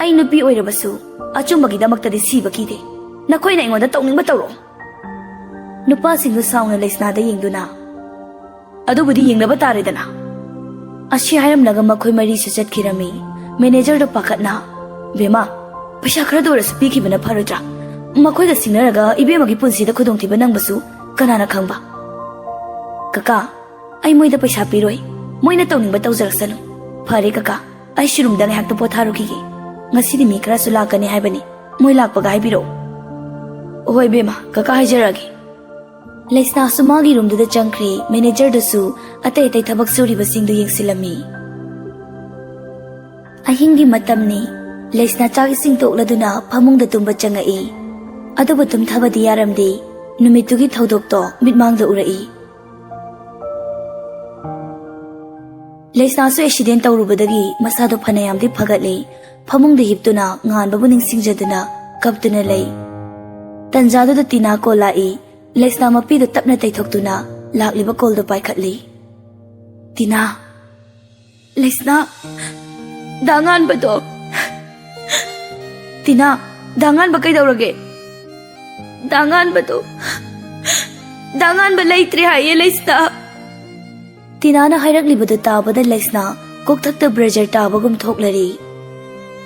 "ꯑꯩ ꯅꯨꯄꯤ ꯑꯣꯏꯔꯕꯁꯨ ꯑꯆꯨꯝꯕꯒꯤꯗꯃꯛꯇꯗꯤ ꯁꯤꯕ ꯀꯤꯗꯦ꯫ ꯅꯈꯣꯏꯅ ꯑꯩꯉꯣꯟꯗ ꯇꯧꯅꯤꯡꯕ ꯇꯧꯔꯛꯑꯣ꯫" ꯅꯨꯄꯥꯁꯤꯡꯗꯨ ꯁꯥꯎꯅ ꯂꯩꯁꯅꯥꯗ ꯌꯦꯡꯗꯨꯅ, "ꯑꯗꯨꯕꯨꯗꯤ ꯌꯦꯡꯅꯕ ꯇꯥꯔꯦꯗꯅ꯫" ꯑꯁꯤ ꯍꯥꯏꯔꯝꯂꯒ ꯃꯈꯣꯏ ꯃꯔꯤꯁꯨ ꯆꯠꯈꯤꯔꯝꯃꯤ꯫ ꯃꯦꯅꯦꯖꯔꯗꯣ ꯄꯥꯈꯠꯅ, "ꯕꯦꯝꯃ, ꯄꯩꯁꯥ ꯈꯔꯗ ꯑꯣꯏꯔꯁꯨ ꯄꯤꯈꯤꯕꯅ ꯐꯔꯣꯏꯗ꯭ꯔꯥ? ꯃꯈꯣꯏꯒ ꯁꯤꯡꯅꯔꯒ ꯏꯕꯦꯝꯃꯒꯤ ꯄꯨꯟꯁꯤꯗ ꯈꯨꯗꯣꯡꯊꯤꯕ ꯅꯪꯕꯁꯨ ꯀꯅꯥꯅ ꯈꯪꯕ?" "ꯀꯀꯥ, ꯑꯩ ꯃꯣꯏꯗ ꯄꯩꯁꯥ ꯄꯤꯔꯣꯏ꯫ ꯃꯣꯏꯅ ꯇꯧꯅꯤꯡꯕ ꯇꯧꯖꯔꯛꯁꯅꯨ꯫ ꯐꯔꯦ ꯀꯀꯥ, ꯑꯩ ꯁꯤꯔꯨꯝꯗ ꯉꯥꯏꯍꯥꯛꯇ ꯄꯣꯊꯥꯔꯨꯈꯤꯒꯦ꯫ ꯉꯁꯤꯗꯤ ꯃꯤ ꯈꯔꯁꯨ ꯂꯥꯛꯀꯅꯤ ꯍꯥꯏꯕꯅꯤ꯫ ꯃꯣꯏ ꯂꯥꯛꯄꯒ ꯍꯥꯏꯕꯤꯔꯛꯎ꯫" "ꯍꯣꯏ ꯕꯦꯝꯃ, ꯀꯀꯥ ꯍꯥꯏꯖꯔꯛꯑꯒꯦ꯫" ꯂꯩꯁꯅꯥꯁꯨ ꯃꯥꯒꯤ ꯔꯨꯝꯗꯨꯗ ꯆꯪꯈ꯭ꯔꯦ꯫ ꯃꯦꯅꯦꯖꯔꯗꯨꯁꯨ ꯑꯇꯩ ꯑꯇꯩ ꯊꯕꯛ ꯁꯨꯔꯤꯕꯁꯤꯡꯗꯨ ꯌꯦꯡꯁꯤꯜꯂꯝꯃꯤ꯫ ꯑꯍꯤꯡꯒꯤ ꯃꯇꯝꯅꯤ꯫ ꯂꯩꯁꯅꯥ ꯆꯥꯛ ꯏꯁꯤꯡ ꯇꯣꯛꯂꯗꯨꯅ ꯐꯃꯨꯡꯗ ꯇꯨꯝꯕ ꯆꯪꯉꯛꯏ꯫ ꯑꯗꯨꯕꯨ ꯇꯨꯝꯊꯕꯗꯤ ꯌꯥꯔꯝꯗꯦ꯫ ꯅꯨꯃꯤꯠꯇꯨꯒꯤ ꯊꯧꯗꯣꯛꯇꯣ ꯃꯤꯠꯃꯥꯡꯗ ꯎꯔꯛꯏ꯫ ꯂꯩꯁꯅꯥꯁꯨ ꯑꯦꯛꯁꯤꯗꯦꯟ ꯇꯧꯔꯨꯕꯗꯒꯤ ꯃꯁꯥꯗꯣ ꯐꯅꯌꯥꯝꯗꯤ ꯐꯒꯠꯂꯦ꯫ ꯐꯃꯨꯡꯗ ꯍꯤꯞꯇꯨꯅ ꯉꯥꯟꯕꯕꯨ ꯅꯤꯡꯁꯤꯡꯖꯗꯨꯅ ꯀꯞꯇꯨꯅ ꯂꯩ꯫ ꯇꯟꯖꯥꯗꯨꯗ ꯇꯤꯅꯥ ꯀꯣꯜ ꯂꯥꯛꯏ꯫ ꯂꯩꯁꯅꯥ ꯃꯄꯤꯗꯨ ꯇꯞꯅ ꯇꯩꯊꯣꯛꯇꯨꯅ ꯂꯥꯛꯂꯤꯕ ꯀꯣꯜꯗꯨ ꯄꯥꯏꯈꯠꯂꯤ꯫ "ꯇꯤꯅꯥ, ꯂꯩꯁꯅꯥ, ꯗꯥ ꯉꯥꯟꯕꯗꯣ꯫" "ꯇꯤꯅꯥ, ꯗꯥ ꯉꯥꯟꯕ ꯀꯩꯗꯧꯔꯒꯦ?" "ꯗꯥ ꯉꯥꯟꯕꯗꯣ, ꯗꯥ ꯉꯥꯟꯕ ꯂꯩꯇ꯭ꯔꯦ ꯍꯥꯏꯌꯦ ꯂꯩꯁꯅꯥ꯫" ꯇꯤꯅꯥꯅ ꯍꯥꯏꯔꯛꯂꯤꯕꯗꯨ ꯇꯥꯕꯗ ꯂꯩꯁꯅꯥ ꯀꯣꯛꯊꯛꯇ ꯕ꯭ꯔꯦꯖꯔ ꯇꯥꯕꯒꯨꯝ ꯊꯣꯛꯂꯔꯤ꯫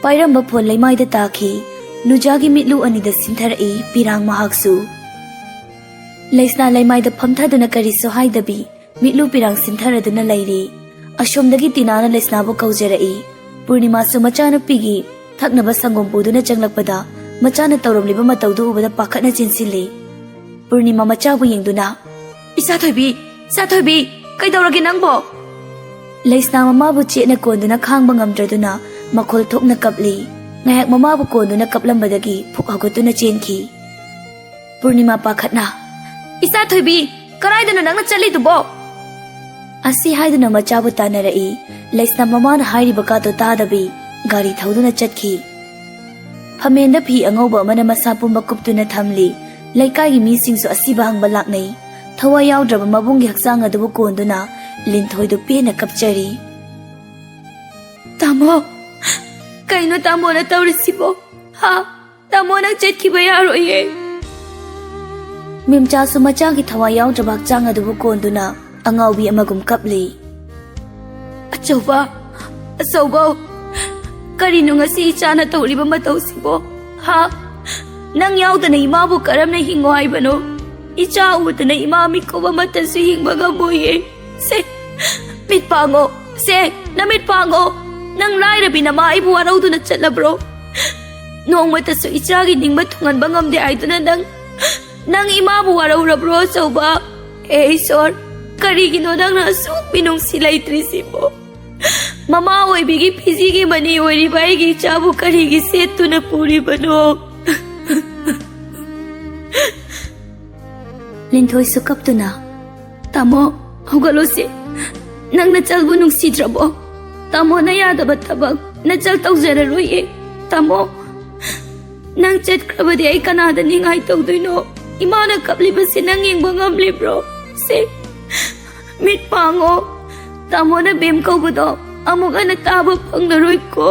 ꯄꯥꯏꯔꯝꯕ ꯐꯣꯟ ꯂꯩꯃꯥꯏꯗ ꯇꯥꯈꯤ꯫ ꯅꯨꯖꯥꯒꯤ ꯃꯤꯠꯂꯨ ꯑꯅꯤꯗ ꯁꯤꯟꯊꯔꯛꯏ ꯄꯤꯔꯥꯡ ꯃꯍꯥꯛꯁꯨ꯫ ꯂꯩꯁꯅꯥ ꯂꯩꯃꯥꯏꯗ ꯐꯝꯊꯗꯨꯅ ꯀꯔꯤꯁꯨ ꯍꯥꯏꯗꯕꯤ ꯃꯤꯠꯂꯨ ꯄꯤꯔꯥꯡ ꯁꯤꯟꯊꯔꯗꯨꯅ ꯂꯩꯔꯤ꯫ ꯑꯁꯣꯝꯗꯒꯤ ꯇꯤꯅꯥꯅ ꯂꯩꯁꯅꯥꯕꯨ ꯀꯧꯖꯔꯛꯏ꯫ ꯄꯨꯔꯅꯤꯃꯥꯁꯨ ꯃꯆꯥꯅꯨꯄꯤꯒꯤ ꯊꯛꯅꯕ ꯁꯪꯒꯣꯝ ꯄꯨꯗꯨꯅ ꯆꯪꯂꯛꯄꯗ ꯃꯆꯥꯅ ꯇꯧꯔꯝꯂꯤꯕ ꯃꯇꯧꯗꯨ ꯎꯕꯗ ꯄꯥꯈꯠꯅ ꯆꯦꯟꯁꯤꯜꯂꯤ꯫ ꯄꯨꯔꯅꯤꯃꯥ ꯃꯆꯥꯕꯨ ꯌꯦꯡꯗꯨꯅ, "ꯏꯆꯥ ꯊꯣꯏꯕꯤ, ꯏꯆꯥ ꯊꯣꯏꯕꯤ, ꯀꯩꯗꯧꯔꯒꯦ ꯅꯪꯕꯣ?" ꯂꯩꯁꯅꯥ ꯃꯃꯥꯕꯨ ꯆꯦꯠꯅ ꯀꯣꯟꯗꯨꯅ ꯈꯥꯡꯕ ꯉꯝꯗ꯭ꯔꯗꯨꯅ ꯃꯈꯣꯜ ꯊꯣꯛꯅ ꯀꯞꯂꯤ꯫ ꯉꯥꯏꯍꯥꯛ ꯃꯃꯥꯕꯨ ꯀꯣꯟꯗꯨꯅ ꯀꯞꯂꯝꯕꯗꯒꯤ ꯐꯨꯛ ꯍꯧꯒꯠꯇꯨꯅ ꯆꯦꯟꯈꯤ꯫ ꯄꯨꯔꯅꯤꯃꯥ ꯄꯥꯈꯠꯅ, "ꯏꯆꯥ ꯊꯣꯏꯕꯤ, ꯀꯗꯥꯏꯗꯅꯣ ꯅꯪꯅ ꯆꯠꯂꯤꯗꯨꯕꯣ?" ꯑꯁꯤ ꯍꯥꯏꯗꯨꯅ ꯃꯆꯥꯕꯨ ꯇꯥꯟꯅꯔꯛꯏ꯫ ꯂꯩꯁꯅꯥ ꯃꯃꯥꯅ ꯍꯥꯏꯔꯤꯕ ꯀꯥꯗꯣ ꯇꯥꯗꯕꯤ ꯒꯥꯔꯤ ꯊꯧꯗꯨꯅ ꯆꯠꯈꯤ꯫ ꯐꯝꯃꯦꯟꯗ ꯐꯤ ꯑꯉꯧꯕ ꯑꯃꯅ ꯃꯁꯥ ꯄꯨꯝꯕ ꯀꯨꯞꯇꯨꯅ ꯊꯝꯂꯤ꯫ ꯂꯩꯀꯥꯏꯒꯤ ꯃꯤꯁꯤꯡꯁꯨ ꯑꯁꯤꯕ ꯍꯪꯕ ꯂꯥꯛꯅꯩ꯫ ꯊꯋꯥꯏ ꯌꯥꯎꯗ꯭ꯔꯕ ꯃꯕꯨꯡꯒꯤ ꯍꯛꯆꯥꯡ ꯑꯗꯨꯕꯨ ꯀꯣꯟꯗꯨꯅ ꯂꯤꯟꯊꯣꯏꯗꯨ ꯄꯦꯟꯅ ꯀꯞꯆꯔꯤ꯫ "ꯇꯥꯃꯣ, ꯀꯩꯅꯣ ꯇꯥꯃꯣꯅ ꯇꯧꯔꯤꯁꯤꯕꯣ? ꯍꯥ? ꯇꯥꯃꯣ, ꯅꯪ ꯆꯠꯈꯤꯕ ꯌꯥꯔꯣꯏꯌꯦ꯫" ꯃꯤꯝꯆꯥꯁꯨ ꯃꯆꯥꯒꯤ ꯊꯋꯥꯏ ꯌꯥꯎꯗ꯭ꯔꯕ ꯍꯛꯆꯥꯡ ꯑꯗꯨꯕꯨ ꯀꯣꯟꯗꯨꯅ ꯑꯉꯥꯎꯕꯤ ꯑꯃꯒꯨꯝ ꯀꯞꯂꯤ꯫ "ꯑ, ꯑꯆꯧꯕ, ꯑꯆꯧꯕꯧ, ꯀꯔꯤꯅꯣ ꯉꯁꯤ ꯏꯆꯥꯅ ꯇꯧꯔꯤꯕ ꯃꯇꯧꯁꯤꯕꯣ? ꯍꯥ? ꯅꯪ ꯌꯥꯎꯗꯅ ꯏꯃꯥꯕꯨ ꯀꯔꯝꯅ ꯍꯤꯡꯉꯣ ꯍꯥꯏꯕꯅꯣ? ꯏꯆꯥ ꯎꯗꯅ ꯏꯃꯥ ꯃꯤꯀꯨꯞ ꯑꯃꯠꯇꯁꯨ ꯍꯤꯡꯕ ꯉꯝꯃꯣꯏꯌꯦ꯫ ꯁꯦ, ꯃꯤꯠ ꯄꯥꯡꯉꯣ꯫ ꯁꯦ, ꯅꯃꯤꯠ ꯄꯥꯡꯉꯣ꯫ ꯅꯪ ꯂꯥꯏꯔꯕꯤ ꯅꯃꯥ ꯑꯩꯕꯨ ꯋꯥꯔꯧꯗꯨꯅ ꯆꯠꯂꯕ꯭ꯔꯣ? ꯅꯣꯡꯃꯇꯁꯨ ꯏꯆꯥꯒꯤ ꯅꯤꯡꯕ ꯊꯨꯡꯍꯟꯕ ꯉꯝꯗꯦ ꯍꯥꯏꯗꯨꯅ ꯅꯪ, ꯅꯪ ꯏꯃꯥꯕꯨ ꯋꯥꯔꯧꯔꯕ꯭ꯔꯣ, ꯑꯆꯧꯕ? ꯍꯦ ꯏꯁꯣꯔ, ꯀꯔꯤꯒꯤꯅꯣ ꯅꯪꯅ ꯑꯁꯨꯛ ꯃꯤꯅꯨꯡꯁꯤ ꯂꯩꯇ꯭ꯔꯤꯁꯤꯕꯣ? ꯃꯃꯥ ꯑꯣꯏꯕꯤꯒꯤ ꯐꯤꯖꯤꯒꯤ ꯃꯅꯤ ꯑꯣꯏꯔꯤꯕ ꯑꯩꯒꯤ ꯏꯆꯥꯕꯨ ꯀꯔꯤꯒꯤ ꯁꯦꯠꯇꯨꯅ ꯄꯨꯔꯤꯕꯅꯣ? ꯂꯤꯟꯊꯣꯏꯁꯨ ꯀꯞꯇꯨꯅ, "ꯇꯥꯃꯣ, ꯍꯧꯒꯠꯂꯣꯁꯦ꯫ ꯅꯪ ꯅꯆꯜꯕꯨ ꯅꯨꯡꯁꯤꯗ꯭ꯔꯕꯣ? ꯇꯥꯃꯣꯅ ꯌꯥꯗꯕ ꯊꯕꯛ ꯅꯆꯜ ꯇꯧꯖꯔꯔꯣꯏꯌꯦ꯫ ꯇꯥꯃꯣ, ꯅꯪ ꯆꯠꯈ꯭ꯔꯕꯗꯤ ꯑꯩ ꯀꯅꯥꯗ ꯅꯤꯡꯉꯥꯏ ꯇꯧꯗꯣꯏꯅꯣ? ꯏꯃꯥꯅ ꯀꯞꯂꯤꯕꯁꯤ ꯅꯪ ꯌꯦꯡꯕ ꯉꯝꯂꯤꯕ꯭ꯔꯣ? ꯁꯦ, ꯃꯤꯠ ꯄꯥꯡꯉꯣ꯫ ꯇꯥꯃꯣꯅ ꯕꯦꯝ ꯀꯧꯕꯗꯣ ꯑꯃꯨꯛ ꯍꯟꯅ ꯇꯥꯕ ꯐꯪꯂꯔꯣꯏꯀꯣ꯫"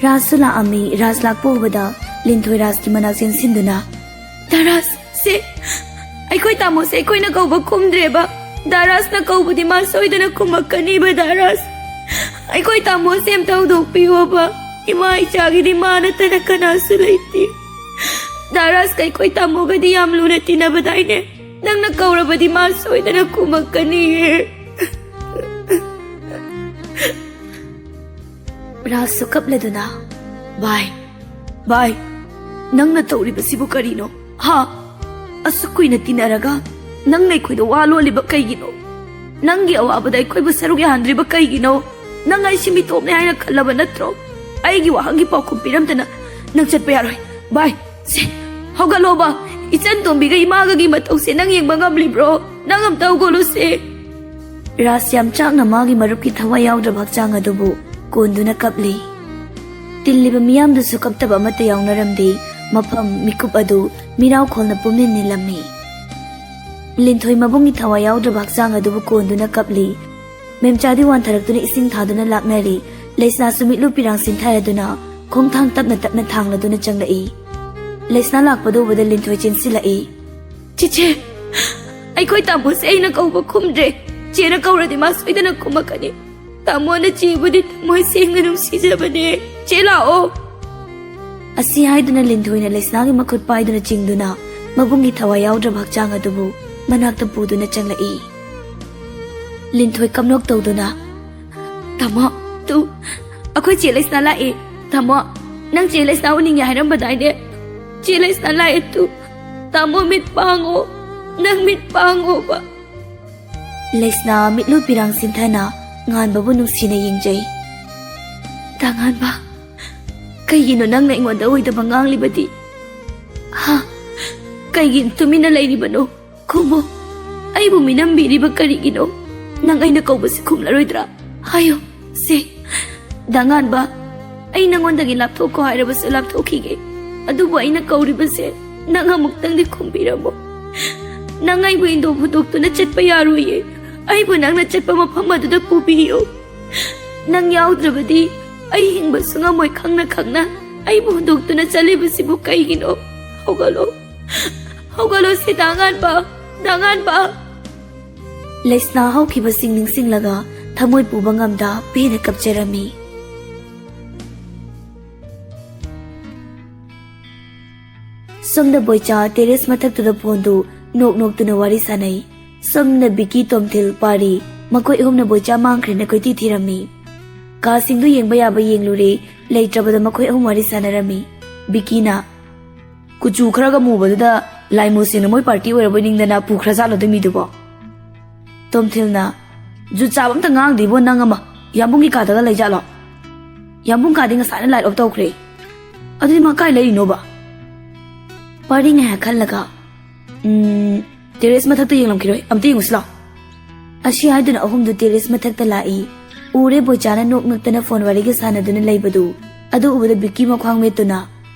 ꯔꯥꯖꯁꯨ ꯂꯥꯛꯑꯝꯃꯤ꯫ ꯔꯥꯖ ꯂꯥꯛꯄ ꯎꯕꯗ ꯂꯤꯟꯊꯣꯏ ꯔꯥꯖꯀꯤ ꯃꯅꯥꯛ ꯆꯦꯟꯁꯤꯟꯗꯨꯅ, "ꯗꯥ ꯔꯥꯖ, ꯁꯦ, ꯑꯩꯈꯣꯏ ꯇꯥꯃꯣꯁꯦ ꯑꯩꯈꯣꯏꯅ ꯀꯧꯕ ꯈꯨꯝꯗ꯭ꯔꯦꯕ꯫ ꯗꯥ ꯔꯥꯖꯅ ꯀꯧꯕꯗꯤ ꯃꯥ ꯁꯣꯏꯗꯅ ꯈꯨꯝꯃꯛꯀꯅꯤꯕ, ꯗꯥ ꯔꯥꯖ꯫ ꯑꯩꯈꯣꯏ ꯇꯥꯃꯣꯁꯦ ꯑꯝꯇ ꯍꯧꯗꯣꯛꯄꯤꯌꯣꯕ꯫ ꯏꯃꯥ ꯏꯆꯥꯒꯤꯗꯤ ꯃꯥ ꯅꯠꯇꯅ ꯀꯅꯥꯁꯨ ꯂꯩꯇꯦ꯫ ꯗꯥ ꯔꯥꯖꯀ ꯑꯩꯈꯣꯏ ꯇꯥꯃꯣꯒꯗꯤ ꯌꯥꯝ ꯂꯨꯅ ꯇꯤꯟꯅꯕꯗꯥꯏꯅꯦ? ꯅꯪꯅ ꯀꯧꯔꯕꯗꯤ ꯃꯥ ꯁꯣꯏꯗꯅ ꯈꯨꯝꯃꯛꯀꯅꯤꯌꯦ꯫" ꯔꯥꯖꯁꯨ ꯀꯞꯂꯗꯨꯅ, "ꯚꯥꯏ, ꯚꯥꯏ, ꯅꯪꯅ ꯇꯧꯔꯤꯕꯁꯤꯕꯨ ꯀꯔꯤꯅꯣ? ꯍꯥ? ꯑꯁꯨꯛ ꯀꯨꯏꯅ ꯇꯤꯟꯅꯔꯒ ꯅꯪꯅ ꯑꯩꯈꯣꯏꯗ ꯋꯥ ꯂꯣꯜꯂꯤꯕ ꯀꯩꯒꯤꯅꯣ? ꯅꯪꯒꯤ ꯑꯋꯥꯕꯗ ꯑꯩꯈꯣꯏꯕꯨ ꯁꯔꯨꯛ ꯌꯥꯍꯟꯗ꯭ꯔꯤꯕ ꯀꯩꯒꯤꯅꯣ? ꯅꯪ ꯑꯩꯁꯤ ꯃꯤꯇꯣꯞꯅꯦ ꯍꯥꯏꯅ ꯈꯜꯂꯕ ꯅꯠꯇ꯭ꯔꯣ? ꯑꯩꯒꯤ ꯋꯥꯍꯪꯒꯤ ꯄꯥꯎꯈꯨꯝ ꯄꯤꯔꯝꯗꯅ ꯅꯪ ꯆꯠꯄ ꯌꯥꯔꯣꯏ꯫ ꯚꯥꯏ, ꯁꯦ, ꯍꯧꯒꯠꯂꯣꯕ꯫ ꯏꯆꯟ ꯇꯣꯝꯕꯤꯒ ꯏꯃꯥꯒꯒꯤ ꯃꯇꯧꯁꯦ ꯅꯪ ꯌꯦꯡꯕ ꯉꯝꯂꯤꯕ꯭ꯔꯣ? ꯅꯪ ꯑꯝꯇ ꯍꯧꯒꯠꯂꯨꯁꯦ꯫" ꯔꯥꯖ ꯌꯥꯝ ꯆꯥꯛꯅ ꯃꯥꯒꯤ ꯃꯔꯨꯞꯀꯤ ꯊꯋꯥꯏ ꯌꯥꯎꯗ꯭ꯔꯕ ꯍꯛꯆꯥꯡ ꯑꯗꯨꯕꯨ ꯀꯣꯟꯗꯨꯅ ꯀꯞꯂꯤ꯫ ꯇꯤꯜꯂꯤꯕ ꯃꯤꯌꯥꯝꯗꯨꯁꯨ ꯀꯞꯇꯕ ꯑꯃꯠꯇ ꯌꯥꯎꯅꯔꯝꯗꯦ꯫ ꯃꯐꯝ ꯃꯤꯀꯨꯞ ꯑꯗꯨ ꯃꯤꯔꯥꯎꯈꯣꯜꯅ ꯄꯨꯝꯅꯤꯜ ꯅꯤꯜꯂꯝꯃꯤ꯫ ꯂꯤꯟꯊꯣꯏ ꯃꯕꯨꯡꯒꯤ ꯊꯋꯥꯏ ꯌꯥꯎꯗ꯭ꯔꯕ ꯍꯛꯆꯥꯡ ꯑꯗꯨꯕꯨ ꯀꯣꯟꯗꯨꯅ ꯀꯞꯂꯤ꯫ ꯃꯦꯝꯆꯥꯗꯤ ꯋꯥꯟꯊꯔꯛꯇꯨꯅ ꯏꯁꯤꯡ ꯊꯥꯗꯨꯅ ꯂꯥꯛꯅꯔꯤ꯫ ꯂꯩꯁꯅꯥꯁꯨ ꯃꯤꯠꯂꯨ ꯄꯤꯔꯥꯡ ꯁꯤꯟꯊꯔꯗꯨꯅ ꯈꯣꯡꯊꯥꯡ ꯇꯞꯅ ꯇꯞꯅ ꯊꯥꯡꯂꯗꯨꯅ ꯆꯪꯂꯛꯏ꯫ ꯂꯩꯁꯅꯥ ꯂꯥꯛꯄꯗꯨ ꯎꯕꯗ ꯂꯤꯟꯊꯣꯏ ꯆꯦꯟꯁꯤꯜꯂꯛꯏ꯫ "ꯆꯤꯆꯦ, ꯑꯩꯈꯣꯏ ꯇꯥꯃꯣꯁꯦ ꯑꯩꯅ ꯀꯧꯕ ꯈꯨꯝꯗ꯭ꯔꯦ꯫ ꯆꯦꯅ ꯀꯧꯔꯗꯤ ꯃꯥ ꯁꯣꯏꯗꯅ ꯈꯨꯝꯃꯛꯀꯅꯤ꯫ ꯇꯥꯃꯣꯅ ꯆꯦꯕꯨꯗꯤ ꯊꯃꯣꯏ ꯁꯦꯡꯅ ꯅꯨꯡꯁꯤꯖꯕꯅꯦ꯫ ꯆꯦ, ꯂꯥꯛꯑꯣ꯫ ꯑꯁꯤ ꯍꯥꯏꯗꯨꯅ ꯂꯤꯟꯊꯣꯏꯅ ꯂꯩꯁꯅꯥꯒꯤ ꯃꯈꯨꯠ ꯄꯥꯏꯗꯨꯅ ꯆꯤꯡꯗꯨꯅ ꯃꯕꯨꯡꯒꯤ ꯊꯋꯥꯏ ꯌꯥꯎꯗ꯭ꯔꯕ ꯍꯛꯆꯥꯡ ꯑꯗꯨꯕꯨ ꯃꯅꯥꯛꯇ ꯄꯨꯗꯨꯅ ꯆꯪꯂꯛꯏ꯫ ꯂꯤꯟꯊꯣꯏ ꯀꯞꯅꯣꯛ ꯇꯧꯗꯨꯅ, "ꯇꯥꯃꯣ, ꯇꯨ, ꯑꯩꯈꯣꯏ ꯆꯦ ꯂꯩꯁꯅꯥ ꯂꯥꯛꯑꯦ꯫ ꯇꯥꯃꯣ, ꯅꯪ ꯆꯦ ꯂꯩꯁꯅꯥ ꯎꯅꯤꯡꯉꯦ ꯍꯥꯏꯔꯝꯕꯗꯥꯏꯅꯦ? ꯆꯦ ꯂꯩꯁꯅꯥ ꯂꯥꯛꯑꯦ ꯇꯨ꯫ ꯇꯥꯃꯣ, ꯃꯤꯠ ꯄꯥꯡꯉꯣ, ꯅꯪ ꯃꯤꯠ ꯄꯥꯡꯉꯣꯕ꯫" ꯂꯩꯁꯅꯥ ꯃꯤꯠꯂꯨ ꯄꯤꯔꯥꯡ ꯁꯤꯟꯊꯅ ꯉꯥꯟꯕꯕꯨ ꯅꯨꯡꯁꯤꯅ ꯌꯦꯡꯖꯩ꯫ "ꯇꯥꯉꯥꯟꯕ, ꯀꯩꯒꯤꯅꯣ ꯅꯪꯅ ꯑꯩꯉꯣꯟꯗ ꯑꯣꯏꯗꯕ ꯉꯥꯡꯂꯤꯕꯗꯤ? ꯍꯥ? ꯀꯩꯒꯤ ꯇꯨꯃꯤꯟꯅ ꯂꯩꯔꯤꯕꯅꯣ? ꯈꯨꯝꯃꯣ꯫ ꯑꯩꯕꯨ ꯃꯤꯅꯝꯕꯤꯔꯤꯕ ꯀꯔꯤꯒꯤꯅꯣ? ꯅꯪ ꯑꯩꯅ ꯀꯧꯕꯁꯤ ꯈꯨꯝꯂꯔꯣꯏꯗ꯭ꯔꯥ? ꯍꯥꯏꯌꯣ, ꯁꯦ꯫" "ꯗꯥꯉꯥꯟꯕ, ꯑꯩ ꯅꯉꯣꯟꯗꯒꯤ ꯂꯥꯞꯊꯣꯛꯈꯣ ꯍꯥꯏꯔꯕꯁꯨ ꯂꯥꯞꯊꯣꯛꯈꯤꯒꯦ꯫ ꯑꯗꯨꯕꯨ ꯑꯩꯅ ꯀꯧꯔꯤꯕꯁꯦ ꯅꯪ ꯑꯃꯨꯛꯇꯪꯗꯤ ꯈꯨꯝꯕꯤꯔꯝꯃꯣ꯫ ꯅꯪ ꯑꯩꯕꯨ ꯏꯟꯗꯣꯛ ꯍꯨꯟꯗꯣꯛꯇꯨꯅ ꯆꯠꯄ ꯌꯥꯔꯣꯏꯌꯦ꯫ ꯑꯩꯕꯨ ꯅꯪꯅ ꯆꯠꯄ ꯃꯐꯝ ꯑꯗꯨꯗ ꯄꯨꯕꯤꯌꯨ꯫ ꯅꯪ ꯌꯥꯎꯗ꯭ꯔꯕꯗꯤ ꯑꯩ ꯍꯤꯡꯕꯁꯨ ꯉꯝꯃꯣꯏ ꯈꯪꯅ ꯈꯪꯅ ꯑꯩꯕꯨ ꯍꯨꯟꯗꯣꯛꯇꯨꯅ ꯆꯠꯂꯤꯕꯁꯤꯕꯨ ꯀꯩꯒꯤꯅꯣ? ꯍꯧꯒꯠꯂꯣ꯫ ꯍꯧꯒꯠꯂꯣ ꯁꯤ ꯗꯥꯉꯥꯟꯕ, ꯗꯥꯉꯥꯟꯕ꯫" ꯂꯩꯁꯅꯥ ꯍꯧꯈꯤꯕꯁꯤꯡ ꯅꯤꯡꯁꯤꯡꯂꯒ ꯊꯃꯣꯏ ꯄꯨꯕ ꯉꯝꯗ ꯄꯦꯟꯅ ꯀꯞꯆꯔꯝꯃꯤ꯫ ꯁꯣꯝꯗ ꯕꯣꯏꯆꯥ ꯇꯦꯔꯦꯁ ꯃꯊꯛꯇꯨꯗ ꯐꯣꯟꯗꯨ ꯅꯣꯛ ꯅꯣꯛꯇꯨꯅ ꯋꯥꯔꯤ ꯁꯥꯟꯅꯩ꯫ ꯁꯣꯝꯅ ꯕꯤꯀꯤ, ꯇꯣꯝꯊꯤꯜ, ꯄꯥꯔꯤ, ꯃꯈꯣꯏ ꯑꯍꯨꯝꯅ ꯕꯣꯏꯆꯥ ꯃꯥꯡꯈ꯭ꯔꯦꯅ ꯀꯣꯏꯊꯤ ꯊꯤꯔꯝꯃꯤ꯫ ꯀꯥꯁꯤꯡꯗꯨ ꯌꯦꯡꯕ ꯌꯥꯕ ꯌꯦꯡꯂꯨꯔꯦ, ꯂꯩꯇ꯭ꯔꯕꯗ ꯃꯈꯣꯏ ꯑꯍꯨꯝ ꯋꯥꯔꯤ ꯁꯥꯟꯅꯔꯝꯃꯤ꯫ ꯕꯤꯀꯤꯅ, "ꯀꯨꯆꯨ ꯈꯔꯒ ꯃꯨꯕꯗꯨꯗ ꯂꯥꯏꯃꯨꯁꯤꯡꯅ ꯃꯣꯏ ꯄꯥꯔꯇꯤ ꯑꯣꯏꯔꯕꯣꯏ ꯅꯤꯡꯗꯅ ꯄꯨꯈ꯭ꯔ ꯖꯥꯠꯂꯣ ꯑꯗꯨ ꯃꯤꯗꯨꯕꯣ?" ꯇꯣꯝꯊꯤꯜꯅ, "ꯖꯨꯠ ꯆꯥꯕ ꯑꯝꯇ ꯉꯥꯡꯗꯦꯕꯣ ꯅꯪ ꯑꯃ꯫ ꯌꯥꯝꯕꯨꯡꯒꯤ ꯀꯥꯗꯒ ꯂꯩꯖꯥꯠꯂꯣ? ꯌꯥꯝꯕꯨꯡ ꯀꯥꯗꯤ ꯉꯁꯥꯏꯅ light off ꯇꯧꯈ꯭ꯔꯦ꯫ ꯑꯗꯨꯗꯤ ꯃꯥ ꯀꯥꯏ ꯂꯩꯔꯤꯅꯣꯕ?" ꯄꯥꯔꯤ ꯉꯥꯏꯍꯥꯛ ꯈꯜꯂꯒ, "ꯎꯝ, ꯇꯦꯔꯦꯁ ꯃꯊꯛꯇ ꯌꯦꯡꯂꯝꯈꯤꯔꯣꯏ, ꯑꯝꯇ ꯌꯦꯡꯉꯨꯁꯤ ꯂꯥꯎ꯫" ꯑꯁꯤ ꯍꯥꯏꯗꯨꯅ ꯑꯍꯨꯝꯗꯨ ꯇꯦꯔꯦꯁ ꯃꯊꯛꯇ ꯂꯥꯛꯏ꯫ ꯎꯔꯦ ꯕꯣꯏꯆꯥꯅ ꯅꯣꯛ ꯅꯣꯛꯇꯅ ꯐꯣꯟ ꯋꯥꯔꯤꯒ ꯁꯥꯟꯅꯗꯨꯅ ꯂꯩꯕꯗꯨ꯫ ꯑꯗꯨ ꯎꯕꯗ ꯕꯤꯛꯀꯤ ꯃꯈ꯭ꯋꯥꯡ ꯃꯦꯠꯇꯨꯅ,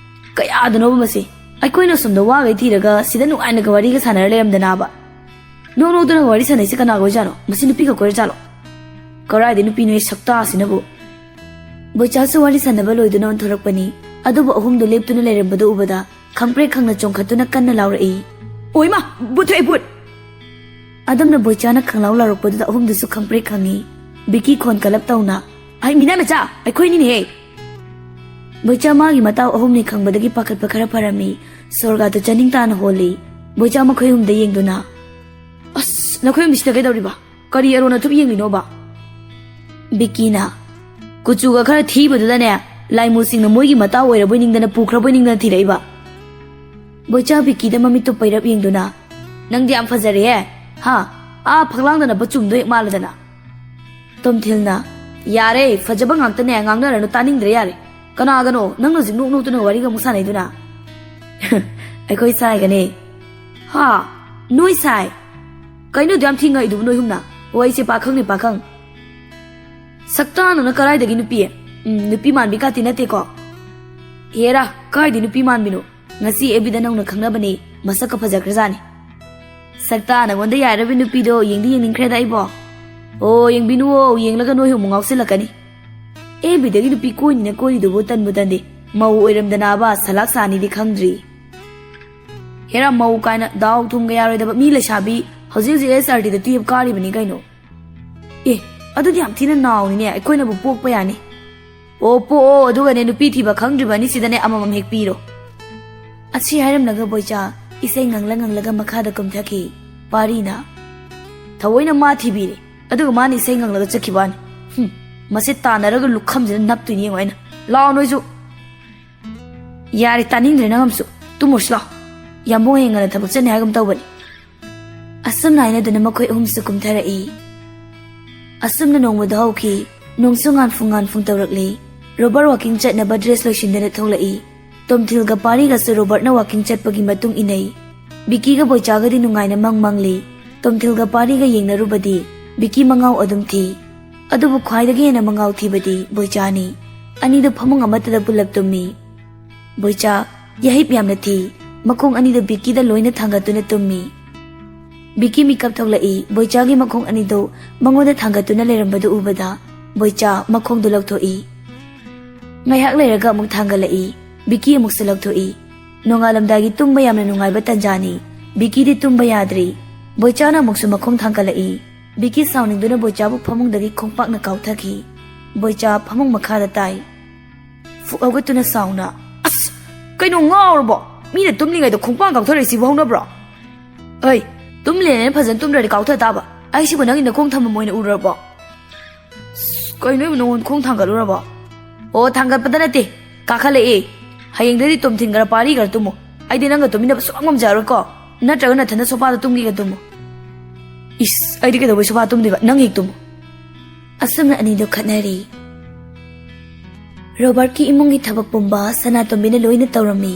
"ꯀꯌꯥꯗꯅꯣꯕ ꯃꯁꯤ? ꯑꯩꯈꯣꯏꯅ ꯁꯣꯝꯗ ꯋꯥꯒꯩ ꯊꯤꯔꯒ ꯁꯤꯗ ꯅꯨꯡꯉꯥꯏꯅꯒ ꯋꯥꯔꯤꯒ ꯁꯥꯟꯅꯔ ꯂꯩꯔꯝꯗꯅꯥꯕ꯫ ꯅꯣꯛ ꯅꯣꯛꯇꯅ ꯋꯥꯔꯤ ꯁꯥꯟꯅꯩꯁꯤ ꯀꯅꯥꯒ ꯑꯣꯏꯖꯥꯠꯅꯣ? ꯃꯁꯤ ꯅꯨꯄꯤꯒ ꯀꯣꯏꯔꯖꯥꯠꯂꯣ? ꯀꯔꯥꯏꯗꯩ ꯅꯨꯄꯤꯅꯣꯍꯦ ꯁꯛꯇꯥꯁꯤꯅꯕꯨ?" ꯕꯣꯏꯆꯥꯁꯨ ꯋꯥꯔꯤ ꯁꯥꯟꯅꯕ ꯂꯣꯏꯗꯨꯅ ꯑꯣꯟꯊꯣꯔꯛꯄꯅꯤ꯫ ꯑꯗꯨꯕꯨ ꯑꯍꯨꯝꯗꯨ ꯂꯦꯞꯇꯨꯅ ꯂꯩꯔꯝꯕꯗꯨ ꯎꯕꯗ ꯈꯪꯄ꯭ꯔꯦꯛ ꯈꯪꯅ ꯆꯣꯡꯈꯠꯇꯨꯅ ꯀꯟꯅ ꯂꯥꯎꯔꯛꯏ, "ꯑꯣꯏꯃꯥ! ꯚꯨꯠ ꯊꯣꯛꯑꯦ, ꯚꯨꯠ!" ꯑꯗꯨꯝꯅ ꯕꯣꯏꯆꯥꯅ ꯈꯪꯂꯥꯎ ꯂꯥꯎꯔꯛꯄꯗꯨꯗ ꯑꯍꯨꯝꯗꯨꯁꯨ ꯈꯪꯄ꯭ꯔꯦꯛ ꯈꯪꯉꯤ꯫ ꯕꯤꯀꯤ ꯈꯣꯟ ꯀꯜꯂꯞ ꯇꯧꯅ, "ꯑꯩ ꯃꯤꯅꯥꯏ ꯃꯆꯥ, ꯑꯩꯈꯣꯏꯅꯤꯅꯦꯍꯦ!" ꯕꯣꯏꯆꯥ ꯃꯥꯒꯤ ꯃꯇꯥꯎ ꯑꯍꯨꯝꯅꯤ ꯈꯪꯕꯗꯒꯤ ꯄꯥꯈꯠꯄ ꯈꯔ ꯐꯔꯝꯃꯤ꯫ ꯁꯣꯔꯒꯥꯗꯨ ꯆꯥꯅꯤꯡ ꯇꯥꯅ ꯍꯣꯜꯂꯤ꯫ ꯕꯣꯏꯆꯥ ꯃꯈꯣꯏ ꯑꯍꯨꯝꯗ ꯌꯦꯡꯗꯨꯅ, "ꯑꯁ, ꯅꯈꯣꯏ ꯑꯍꯨꯝ ꯁꯤꯗ ꯀꯩꯗꯧꯔꯤꯕ? ꯀꯔꯤ ꯑꯔꯣꯟ ꯑꯊꯨꯞ ꯌꯦꯡꯂꯤꯅꯣꯕ?" ꯕꯤꯀꯤꯅ, "ꯀꯨꯆꯨꯒ ꯈꯔ ꯊꯤꯕꯗꯨꯗꯅꯦ, ꯂꯥꯏꯃꯨꯁꯤꯡꯅ ꯃꯣꯏꯒꯤ ꯃꯇꯥꯎ ꯑꯣꯏꯔꯕꯣꯏ ꯅꯤꯡꯗꯅ ꯄꯨꯈ꯭ꯔꯕꯣꯏ ꯅꯤꯡꯗꯅ ꯊꯤꯔꯛꯏꯕ?" ꯕꯣꯏꯆꯥ ꯕꯤꯀꯤꯗ ꯃꯃꯤꯠꯇꯨ ꯄꯩꯔꯞ ꯌꯦꯡꯗꯨꯅ, "ꯅꯪꯗꯤ ꯌꯥꯝ ꯐꯖꯔꯦꯍꯦ, ꯍꯥ? ꯑꯥ ꯐꯛꯂꯥꯡꯗꯅ ꯕꯆꯨꯝꯗꯣ ꯍꯦꯛ ꯃꯥꯜꯂꯗꯅ!" ꯇꯣꯝꯊꯤꯜꯅ, "ꯌꯥꯔꯦ, ꯐꯖꯕ ꯉꯥꯛꯇꯅꯦ, ꯉꯥꯡꯅꯔꯅꯨ, ꯇꯥꯅꯤꯡꯗ꯭ꯔꯦ, ꯌꯥꯔꯦ꯫ ꯀꯅꯥꯒꯅꯣ ꯅꯪꯅ ꯍꯧꯖꯤꯛ ꯅꯣꯛ ꯅꯣꯛꯇꯨꯅ ꯋꯥꯔꯤꯒ ꯑꯃꯨꯛ ꯁꯥꯟꯅꯩꯗꯨꯅ?" "ꯑꯩꯈꯣꯏ ꯁꯥꯏꯒꯅꯦ꯫" "ꯍꯥ? ꯅꯣꯏ ꯁꯥꯏ? ꯀꯩꯅꯣ ꯑꯗꯨ ꯌꯥꯝ ꯊꯤ ꯉꯛꯏꯗꯨꯕꯨ ꯅꯣꯏ ꯑꯍꯨꯝꯅ? ꯑꯣ, ꯑꯩꯁꯦ ꯄꯥꯈꯪꯅꯤ, ꯄꯥꯈꯪ꯫ ꯁꯛꯇꯥꯅꯅ ꯀꯗꯥꯏꯗꯒꯤ ꯅꯨꯄꯤ? ꯎꯝ, ꯅꯨꯄꯤ ꯃꯥꯟꯕꯤ ꯀꯥꯇꯤ ꯅꯠꯇꯦꯀꯣ?" "ꯍꯦꯔꯥ, ꯀꯥꯏꯗꯩ ꯅꯨꯄꯤ ꯃꯥꯟꯕꯤꯅꯣ? ꯉꯁꯤ ꯑꯦꯕꯤꯗ ꯅꯧꯅ ꯈꯪꯅꯕꯅꯤ, ꯃꯁꯛꯀ ꯐꯖꯈ꯭ꯔꯖꯥꯠꯅꯤ꯫" "ꯁꯛꯇꯥ, ꯅꯉꯣꯟꯗ ꯌꯥꯏꯔꯕꯤ ꯅꯨꯄꯤꯗꯣ ꯌꯦꯡꯗꯤ ꯌꯦꯡꯅꯤꯡꯈ꯭ꯔꯦꯗ ꯑꯩꯕꯣ꯫" "ꯑꯣ, ꯌꯦꯡꯕꯤꯅꯨꯋꯣ, ꯌꯦꯡꯂꯒ ꯅꯣꯏ ꯑꯃꯨꯛ ꯉꯥꯎꯁꯤꯜꯂꯛꯀꯅꯤ꯫ ꯑꯦꯕꯤꯗꯒꯤ ꯅꯨꯄꯤ ꯀꯣꯏꯅꯤꯅ ꯀꯣꯏꯔꯤꯗꯨꯕꯨ ꯇꯟꯕꯨ ꯇꯟꯗꯦ, ꯃꯧ ꯑꯣꯏꯔꯝꯗꯅꯕ ꯁꯂꯥꯛ ꯁꯥꯅꯤꯗꯤ ꯈꯪꯗ꯭ꯔꯤ꯫" "ꯍꯦꯔꯥ, ꯃꯧ ꯀꯥꯏꯅ ꯗꯥꯎ ꯊꯨꯝꯒ ꯌꯥꯔꯣꯏꯗꯕ, ꯃꯤ ꯂꯩꯁꯥꯕꯤ ꯍꯧꯖꯤꯛ ꯍꯧꯖꯤꯛ ꯑꯦꯁ ꯑꯥꯔ ꯇꯤꯗ ꯇꯨꯌꯦꯞ ꯀꯥꯔꯤꯕꯅꯤ ꯀꯩꯅꯣ꯫" "ꯑꯦ, ꯑꯗꯨꯗꯤ ꯌꯥꯝ ꯊꯤꯅ ꯅꯥꯎꯅꯤꯅꯦ, ꯑꯩꯈꯣꯏꯅꯕꯨ ꯄꯣꯛꯄ ꯌꯥꯅꯤ꯫" "ꯑꯣ, ꯄꯣꯛꯑꯣ, ꯑꯗꯨꯒꯅꯦ ꯅꯨꯄꯤ ꯊꯤꯕ ꯈꯪꯗ꯭ꯔꯤꯕ ꯑꯅꯤꯁꯤꯗꯅꯦ ꯑꯃꯃꯝ ꯍꯦꯛ ꯄꯤꯔꯣ꯫" ꯑꯁꯤ ꯍꯥꯏꯔꯝꯂꯒ ꯕꯣꯏꯆꯥ ꯏꯁꯩ ꯉꯪꯂ ꯉꯪꯂꯒ ꯃꯈꯥꯗ ꯀꯨꯝꯊꯈꯤ꯫ ꯄꯥꯔꯤꯅ, "ꯊꯑꯣꯏꯅ ꯃꯥ ꯊꯤꯕꯤꯔꯦ, ꯑꯗꯨꯒ ꯃꯥꯅ ꯏꯁꯩ ꯉꯪꯂꯒ ꯆꯠꯈꯤꯕ ꯋꯥꯅꯤ꯫ ꯍꯨꯝ, ꯃꯁꯤ ꯇꯥꯟꯅꯔꯒ ꯂꯨꯈꯝꯁꯤꯗ ꯅꯞꯇꯣꯏꯅꯤ ꯌꯦꯡꯉꯣ ꯑꯩꯅ꯫ ꯂꯥꯛꯑꯣ ꯅꯣꯏꯁꯨ꯫" "ꯌꯥꯔꯦ, ꯇꯥꯅꯤꯡꯗ꯭ꯔꯦ ꯅꯪ ꯑꯃꯁꯨ꯫ ꯇꯨꯝꯃꯨꯔꯁꯤ ꯂꯥꯛꯑꯣ꯫ ꯌꯥꯝꯕꯨꯡ ꯍꯌꯦꯡ ꯉꯟꯅ ꯊꯕꯛ ꯆꯠꯅꯤ ꯍꯥꯏꯒꯨꯝ ꯇꯧꯕꯅꯤ꯫" ꯑꯁꯨꯝꯅ ꯍꯥꯏꯅꯗꯨꯅ ꯃꯈꯣꯏ ꯑꯍꯨꯝꯁꯨ ꯀꯨꯝꯊꯔꯛꯏ꯫ ꯑꯁꯨꯝꯅ ꯅꯣꯡꯃꯗꯨ ꯍꯧꯈꯤ꯫ ꯅꯣꯡꯁꯨ ꯉꯥꯟꯐꯨꯡ ꯉꯥꯟꯐꯨꯡ ꯇꯧꯔꯛꯂꯤ꯫ ꯔꯣꯕꯔꯠ ꯋꯥꯀꯤꯡ ꯆꯠꯅꯕ ꯗ꯭ꯔꯦꯁ ꯂꯣꯏꯁꯤꯟꯗꯨꯅ ꯊꯣꯛꯂꯛꯏ꯫ ꯇꯣꯝꯊꯤꯜꯒ ꯄꯥꯔꯤꯒꯁꯨ ꯔꯣꯕꯔꯠꯅ ꯋꯥꯀꯤꯡ ꯆꯠꯄꯒꯤ ꯃꯇꯨꯡ ꯏꯟꯅꯩ꯫ ꯕꯤꯀꯤꯒ ꯕꯣꯏꯆꯥꯒꯗꯤ ꯅꯨꯡꯉꯥꯏꯅ ꯃꯪ ꯃꯪꯂꯤ꯫ ꯇꯣꯝꯊꯤꯜꯒ ꯄꯥꯔꯤꯒ ꯌꯦꯡꯅꯔꯨꯕꯗꯤ ꯕꯤꯀꯤ ꯃꯉꯥꯎ ꯑꯗꯨꯝ ꯊꯤ꯫ ꯑꯗꯨꯕꯨ ꯈ꯭ꯋꯥꯏꯗꯒꯤ ꯍꯦꯟꯅ ꯃꯉꯥꯎ ꯊꯤꯕꯗꯤ ꯕꯣꯏꯆꯥꯅꯤ꯫ ꯑꯅꯤꯗꯨ ꯐꯃꯨꯡ ꯑꯃꯠꯇꯗ ꯄꯨꯜꯂꯞ ꯇꯨꯝꯃꯤ꯫ ꯕꯣꯏꯆꯥ, ꯌꯥꯍꯤꯞ ꯌꯥꯝꯅ ꯊꯤ꯫ ꯃꯈꯣꯡ ꯑꯅꯤꯗꯨ ꯕꯤꯀꯤꯗ ꯂꯣꯏꯅ ꯊꯥꯡꯒꯠꯇꯨꯅ ꯇꯨꯝꯃꯤ꯫ ꯕꯤꯀꯤ ꯃꯤꯀꯞ ꯊꯣꯛꯂꯛꯏ꯫ ꯕꯣꯏꯆꯥꯒꯤ ꯃꯈꯣꯡ ꯑꯅꯤꯗꯨ ꯃꯉꯣꯟꯗ ꯊꯥꯡꯒꯠꯇꯨꯅ ꯂꯩꯔꯝꯕꯗꯨ ꯎꯕꯗ ꯕꯣꯏꯆꯥ ꯃꯈꯣꯡꯗꯨ ꯂꯧꯊꯣꯛꯏ꯫ ꯉꯥꯏꯍꯥꯛ ꯂꯩꯔꯒ ꯑꯃꯨꯛ ꯊꯥꯡꯒꯠꯂꯛꯏ꯫ ꯕꯤꯀꯤ ꯑꯃꯨꯛꯁꯨ ꯂꯧꯊꯣꯛꯏ꯫ ꯅꯣꯡꯉꯥꯜꯂꯝꯗꯥꯏꯒꯤ ꯇꯨꯝꯕ ꯌꯥꯝꯅ ꯅꯨꯡꯉꯥꯏꯕ ꯇꯟꯖꯥꯅꯤ꯫ ꯕꯤꯀꯤꯗꯤ ꯇꯨꯝꯕ ꯌꯥꯗ꯭ꯔꯤ꯫ ꯕꯣꯏꯆꯥꯅ ꯑꯃꯨꯛꯁꯨ ꯃꯈꯣꯡ ꯊꯥꯡꯒꯠꯂꯛꯏ꯫ ꯕꯤꯀꯤ ꯁꯥꯎꯅꯤꯡꯗꯨꯅ ꯕꯣꯏꯆꯥꯕꯨ ꯐꯃꯨꯡꯗꯒꯤ ꯈꯣꯡꯄꯥꯛꯅ ꯀꯥꯎꯊꯈꯤ꯫ ꯕꯣꯏꯆꯥ ꯐꯃꯨꯡ ꯃꯈꯥꯗ ꯇꯥꯏ꯫ ꯐꯨꯛ ꯍꯧꯒꯠꯇꯨꯅ ꯁꯥꯎꯅ, "ꯑꯁ! ꯀꯩꯅꯣ, ꯉꯥꯎꯔꯕꯣ? ꯃꯤꯅ ꯇꯨꯝꯂꯤꯉꯩꯗ ꯈꯣꯡꯄꯥꯛ ꯀꯥꯎꯊꯔꯛꯏꯁꯤꯕꯨ ꯍꯧꯅꯕ꯭ꯔꯣ? ꯑꯩ ꯇꯨꯝꯂꯦꯅ ꯐꯖꯅ ꯇꯨꯝꯗ꯭ꯔꯗꯤ ꯀꯥꯎꯊ ꯇꯥꯕ꯫ ꯑꯩꯁꯤꯕꯨ ꯅꯪꯒꯤ ꯅꯈꯣꯡ ꯊꯝꯐꯝ ꯑꯣꯏꯅ ꯎꯔꯨꯔꯕꯣ? ꯑꯁ, ꯀꯩꯅꯣ, ꯅꯉꯣꯟ ꯈꯣꯡ ꯊꯥꯡꯒꯠꯂꯨꯔꯕꯣ?" "ꯑꯣ, ꯊꯥꯡꯒꯠꯄꯗ ꯅꯠꯇꯦ, ꯀꯥꯈꯠꯂꯛꯑꯦ꯫ ꯍꯌꯦꯡꯗꯩꯗꯤ ꯇꯨꯝ ꯊꯤꯟꯈ꯭ꯔ ꯄꯥꯔꯤ ꯈꯔ ꯇꯨꯝꯃꯣ꯫ ꯑꯩꯗꯤ ꯅꯪꯒ ꯇꯨꯝꯃꯤꯟꯅꯕ ꯁꯨꯡꯉꯝ ꯉꯝꯖꯔꯔꯣꯏꯀꯣ꯫ ꯅꯠꯇ꯭ꯔꯒ ꯅꯊꯟꯗ ꯁꯣꯐꯥꯗ ꯇꯨꯝꯒꯦꯒ ꯇꯨꯝꯃꯣ꯫" "ꯏꯁ, ꯑꯩꯗꯤ ꯀꯩꯗꯧꯕꯩ ꯁꯣꯐꯥ ꯇꯨꯝꯗꯣꯏꯕ? ꯅꯪ ꯍꯦꯛ ꯇꯨꯝꯃꯣ꯫" ꯑꯁꯨꯝꯅ ꯑꯅꯤꯗꯨ ꯈꯠꯅꯔꯤ꯫ ꯔꯣꯕꯔꯠꯀꯤ ꯏꯃꯨꯡꯒꯤ ꯊꯕꯛ ꯄꯨꯝꯕ ꯁꯅꯥꯇꯣꯝꯕꯤꯅ ꯂꯣꯏꯅ ꯇꯧꯔꯝꯃꯤ꯫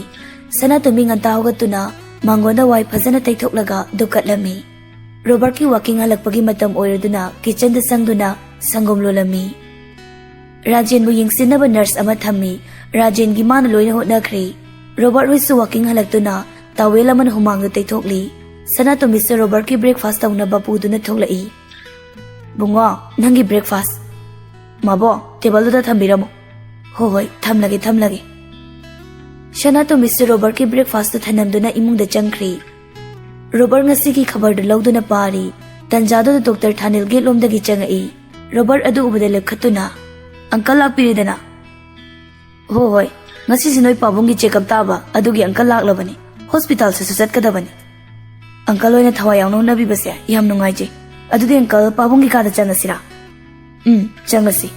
ꯁꯅꯥꯇꯣꯝꯕꯤ ꯉꯟꯇꯥ ꯍꯧꯒꯠꯇꯨꯅ ꯃꯥꯡꯒꯣꯟꯗ ꯋꯥꯏ ꯐꯖꯅ ꯇꯩꯊꯣꯛꯂꯒ ꯗꯨꯛ ꯀꯠꯂꯝꯃꯤ꯫ ꯔꯣꯕꯔꯠꯀꯤ ꯋꯥꯀꯤꯡ ꯍꯜꯂꯛꯄꯒꯤ ꯃꯇꯝ ꯑꯣꯏꯔꯗꯨꯅ ꯀꯤꯆꯟꯗ ꯆꯪꯗꯨꯅ ꯁꯪꯒꯣꯝ ꯂꯣꯜꯂꯝꯃꯤ꯫ ꯔꯥꯖꯦꯟꯕꯨ ꯌꯦꯡꯁꯤꯟꯅꯕ ꯅꯔꯁ ꯑꯃ ꯊꯝꯃꯤ꯫ ꯔꯥꯖꯦꯟꯒꯤ ꯃꯥꯅ ꯂꯣꯏꯅ ꯍꯣꯠꯅꯈ꯭ꯔꯦ꯫ ꯔꯣꯕꯔꯠ ꯍꯣꯏꯁꯨ ꯋꯥꯀꯤꯡ ꯍꯜꯂꯛꯇꯨꯅ ꯇꯥꯋꯦꯜ ꯑꯃꯅ ꯍꯨꯃꯥꯡꯗ ꯇꯩꯊꯣꯛꯂꯤ꯫ ꯁꯅꯥꯇꯣꯝꯕꯤꯁꯨ ꯔꯣꯕꯔꯠꯀꯤ ꯕ꯭ꯔꯦꯛꯐꯥꯁ ꯇꯧꯅꯕ ꯄꯨꯗꯨꯅ ꯊꯣꯛꯂꯛꯏ꯫ "ꯕꯨꯡꯉꯣ, ꯅꯪꯒꯤ ꯕ꯭ꯔꯦꯛꯐꯥꯁ꯫" "ꯃꯥꯕꯣ, ꯇꯦꯕꯜꯗꯨꯗ ꯊꯝꯕꯤꯔꯝꯃꯣ꯫" "ꯍꯣ ꯍꯣꯏ, ꯊꯝꯂꯒꯦ, ꯊꯝꯂꯒꯦ꯫" ꯁꯅꯥꯇꯣꯝꯕꯤꯁꯨ ꯔꯣꯕꯔꯠꯀꯤ ꯕ꯭ꯔꯦꯛꯐꯥꯁꯇꯨ ꯊꯅꯝꯗꯨꯅ ꯏꯃꯨꯡꯗ ꯆꯪꯈ꯭ꯔꯤ꯫ ꯔꯣꯕꯔꯠ ꯉꯁꯤꯒꯤ ꯈꯕꯔꯗꯨ ꯂꯧꯗꯨꯅ ꯄꯥꯔꯤ꯫ ꯇꯟꯖꯥꯗꯨꯗ ꯗꯣꯛꯇꯔ ꯊꯥꯅꯤꯜ ꯒꯦꯠꯂꯣꯝꯗꯒꯤ ꯆꯪꯉꯛꯏ꯫ ꯔꯣꯕꯔꯠ ꯑꯗꯨ ꯎꯕꯗ ꯂꯦꯞꯈꯠꯇꯨꯅ, "ꯑꯪꯀꯜ ꯂꯥꯛꯄꯤꯔꯦꯗꯅ?" "ꯍꯣ ꯍꯣꯏ, ꯉꯁꯤꯁꯤ ꯅꯣꯏ ꯄꯥꯕꯨꯡꯒꯤ ꯆꯦꯛꯑꯞ ꯇꯥꯕ, ꯑꯗꯨꯒꯤ ꯑꯪꯀꯜ ꯂꯥꯛꯂꯕꯅꯤ꯫ ꯍꯣꯁꯄꯤꯇꯥꯜꯁꯤꯁꯨ ꯆꯠꯀꯗꯕꯅꯤ꯫ ꯑꯪꯀꯜ ꯍꯣꯏꯅ ꯊꯋꯥꯏ ꯌꯥꯎꯅ ꯍꯣꯠꯅꯕꯤꯕꯁꯦ ꯌꯥꯝ ꯅꯨꯡꯉꯥꯏꯖꯩ꯫ ꯑꯗꯨꯗꯤ ꯑꯪꯀꯜ, ꯄꯥꯕꯨꯡꯒꯤ ꯀꯥꯗ ꯆꯪꯉꯁꯤꯔꯥ?" "ꯎꯝ, ꯆꯪꯉꯁꯤ꯫"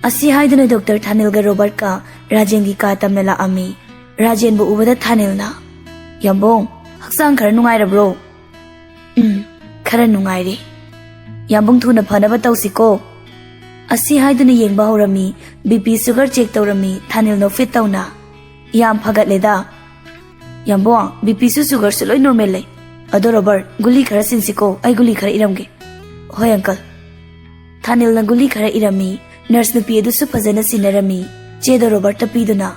ꯑꯁꯤ ꯍꯥꯏꯗꯨꯅ ꯗꯣꯛꯇꯔ ꯊꯥꯅꯤꯜꯒ ꯔꯣꯕꯔꯠꯀ ꯔꯥꯖꯦꯟꯒꯤ ꯀꯥ ꯇꯝꯅ ꯂꯥꯛꯑꯝꯃꯤ꯫ ꯔꯥꯖꯦꯟꯕꯨ ꯎꯕꯗ ꯊꯥꯅꯤꯜꯅ, "ꯌꯥꯝꯕꯨꯡ, ꯍꯛꯆꯥꯡ ꯈꯔ ꯅꯨꯡꯉꯥꯏꯔꯕ꯭ꯔꯣ?" "ꯎꯝ, ꯈꯔ ꯅꯨꯡꯉꯥꯏꯔꯦ꯫" "ꯌꯥꯝꯕꯨꯡ, ꯊꯨꯅ ꯐꯅꯕ ꯇꯧꯁꯤꯀꯣ꯫" ꯑꯁꯤ ꯍꯥꯏꯗꯨꯅ ꯌꯦꯡꯕ ꯍꯧꯔꯝꯃꯤ꯫ ꯕꯤ ꯄꯤ ꯁꯨꯒꯔ ꯆꯦꯛ ꯇꯧꯔꯝꯃꯤ ꯊꯥꯅꯤꯜ ꯅꯣꯛꯐꯦꯠ ꯇꯧꯅ꯫ "ꯌꯥꯝ ꯐꯒꯠꯂꯦꯗ꯫" "ꯌꯥꯝꯕꯨꯡ, ꯕꯤ ꯄꯤꯁꯨ ꯁꯨꯒꯔꯁꯨ ꯂꯣꯏ ꯅꯣꯔꯃꯦꯜ ꯂꯩ꯫ ꯑꯗꯣ ꯔꯣꯕꯔꯠ, ꯒꯨꯂꯤ ꯈꯔ ꯁꯤꯟꯁꯤꯀꯣ, ꯑꯩ ꯒꯨꯂꯤ ꯈꯔ ꯏꯔꯝꯒꯦ꯫" "ꯍꯣꯏ ꯑꯪꯀꯜ꯫" ꯊꯥꯅꯤꯜꯅ ꯒꯨꯂꯤ ꯈꯔ ꯏꯔꯝꯃꯤ꯫ ꯅꯔꯁ ꯅꯨꯄꯤ ꯑꯗꯨꯁꯨ ꯐꯖꯅ ꯁꯤꯟꯅꯔꯝꯃꯤ꯫ ꯆꯦꯗꯣ ꯔꯣꯕꯔꯠꯇ ꯄꯤꯗꯨꯅ,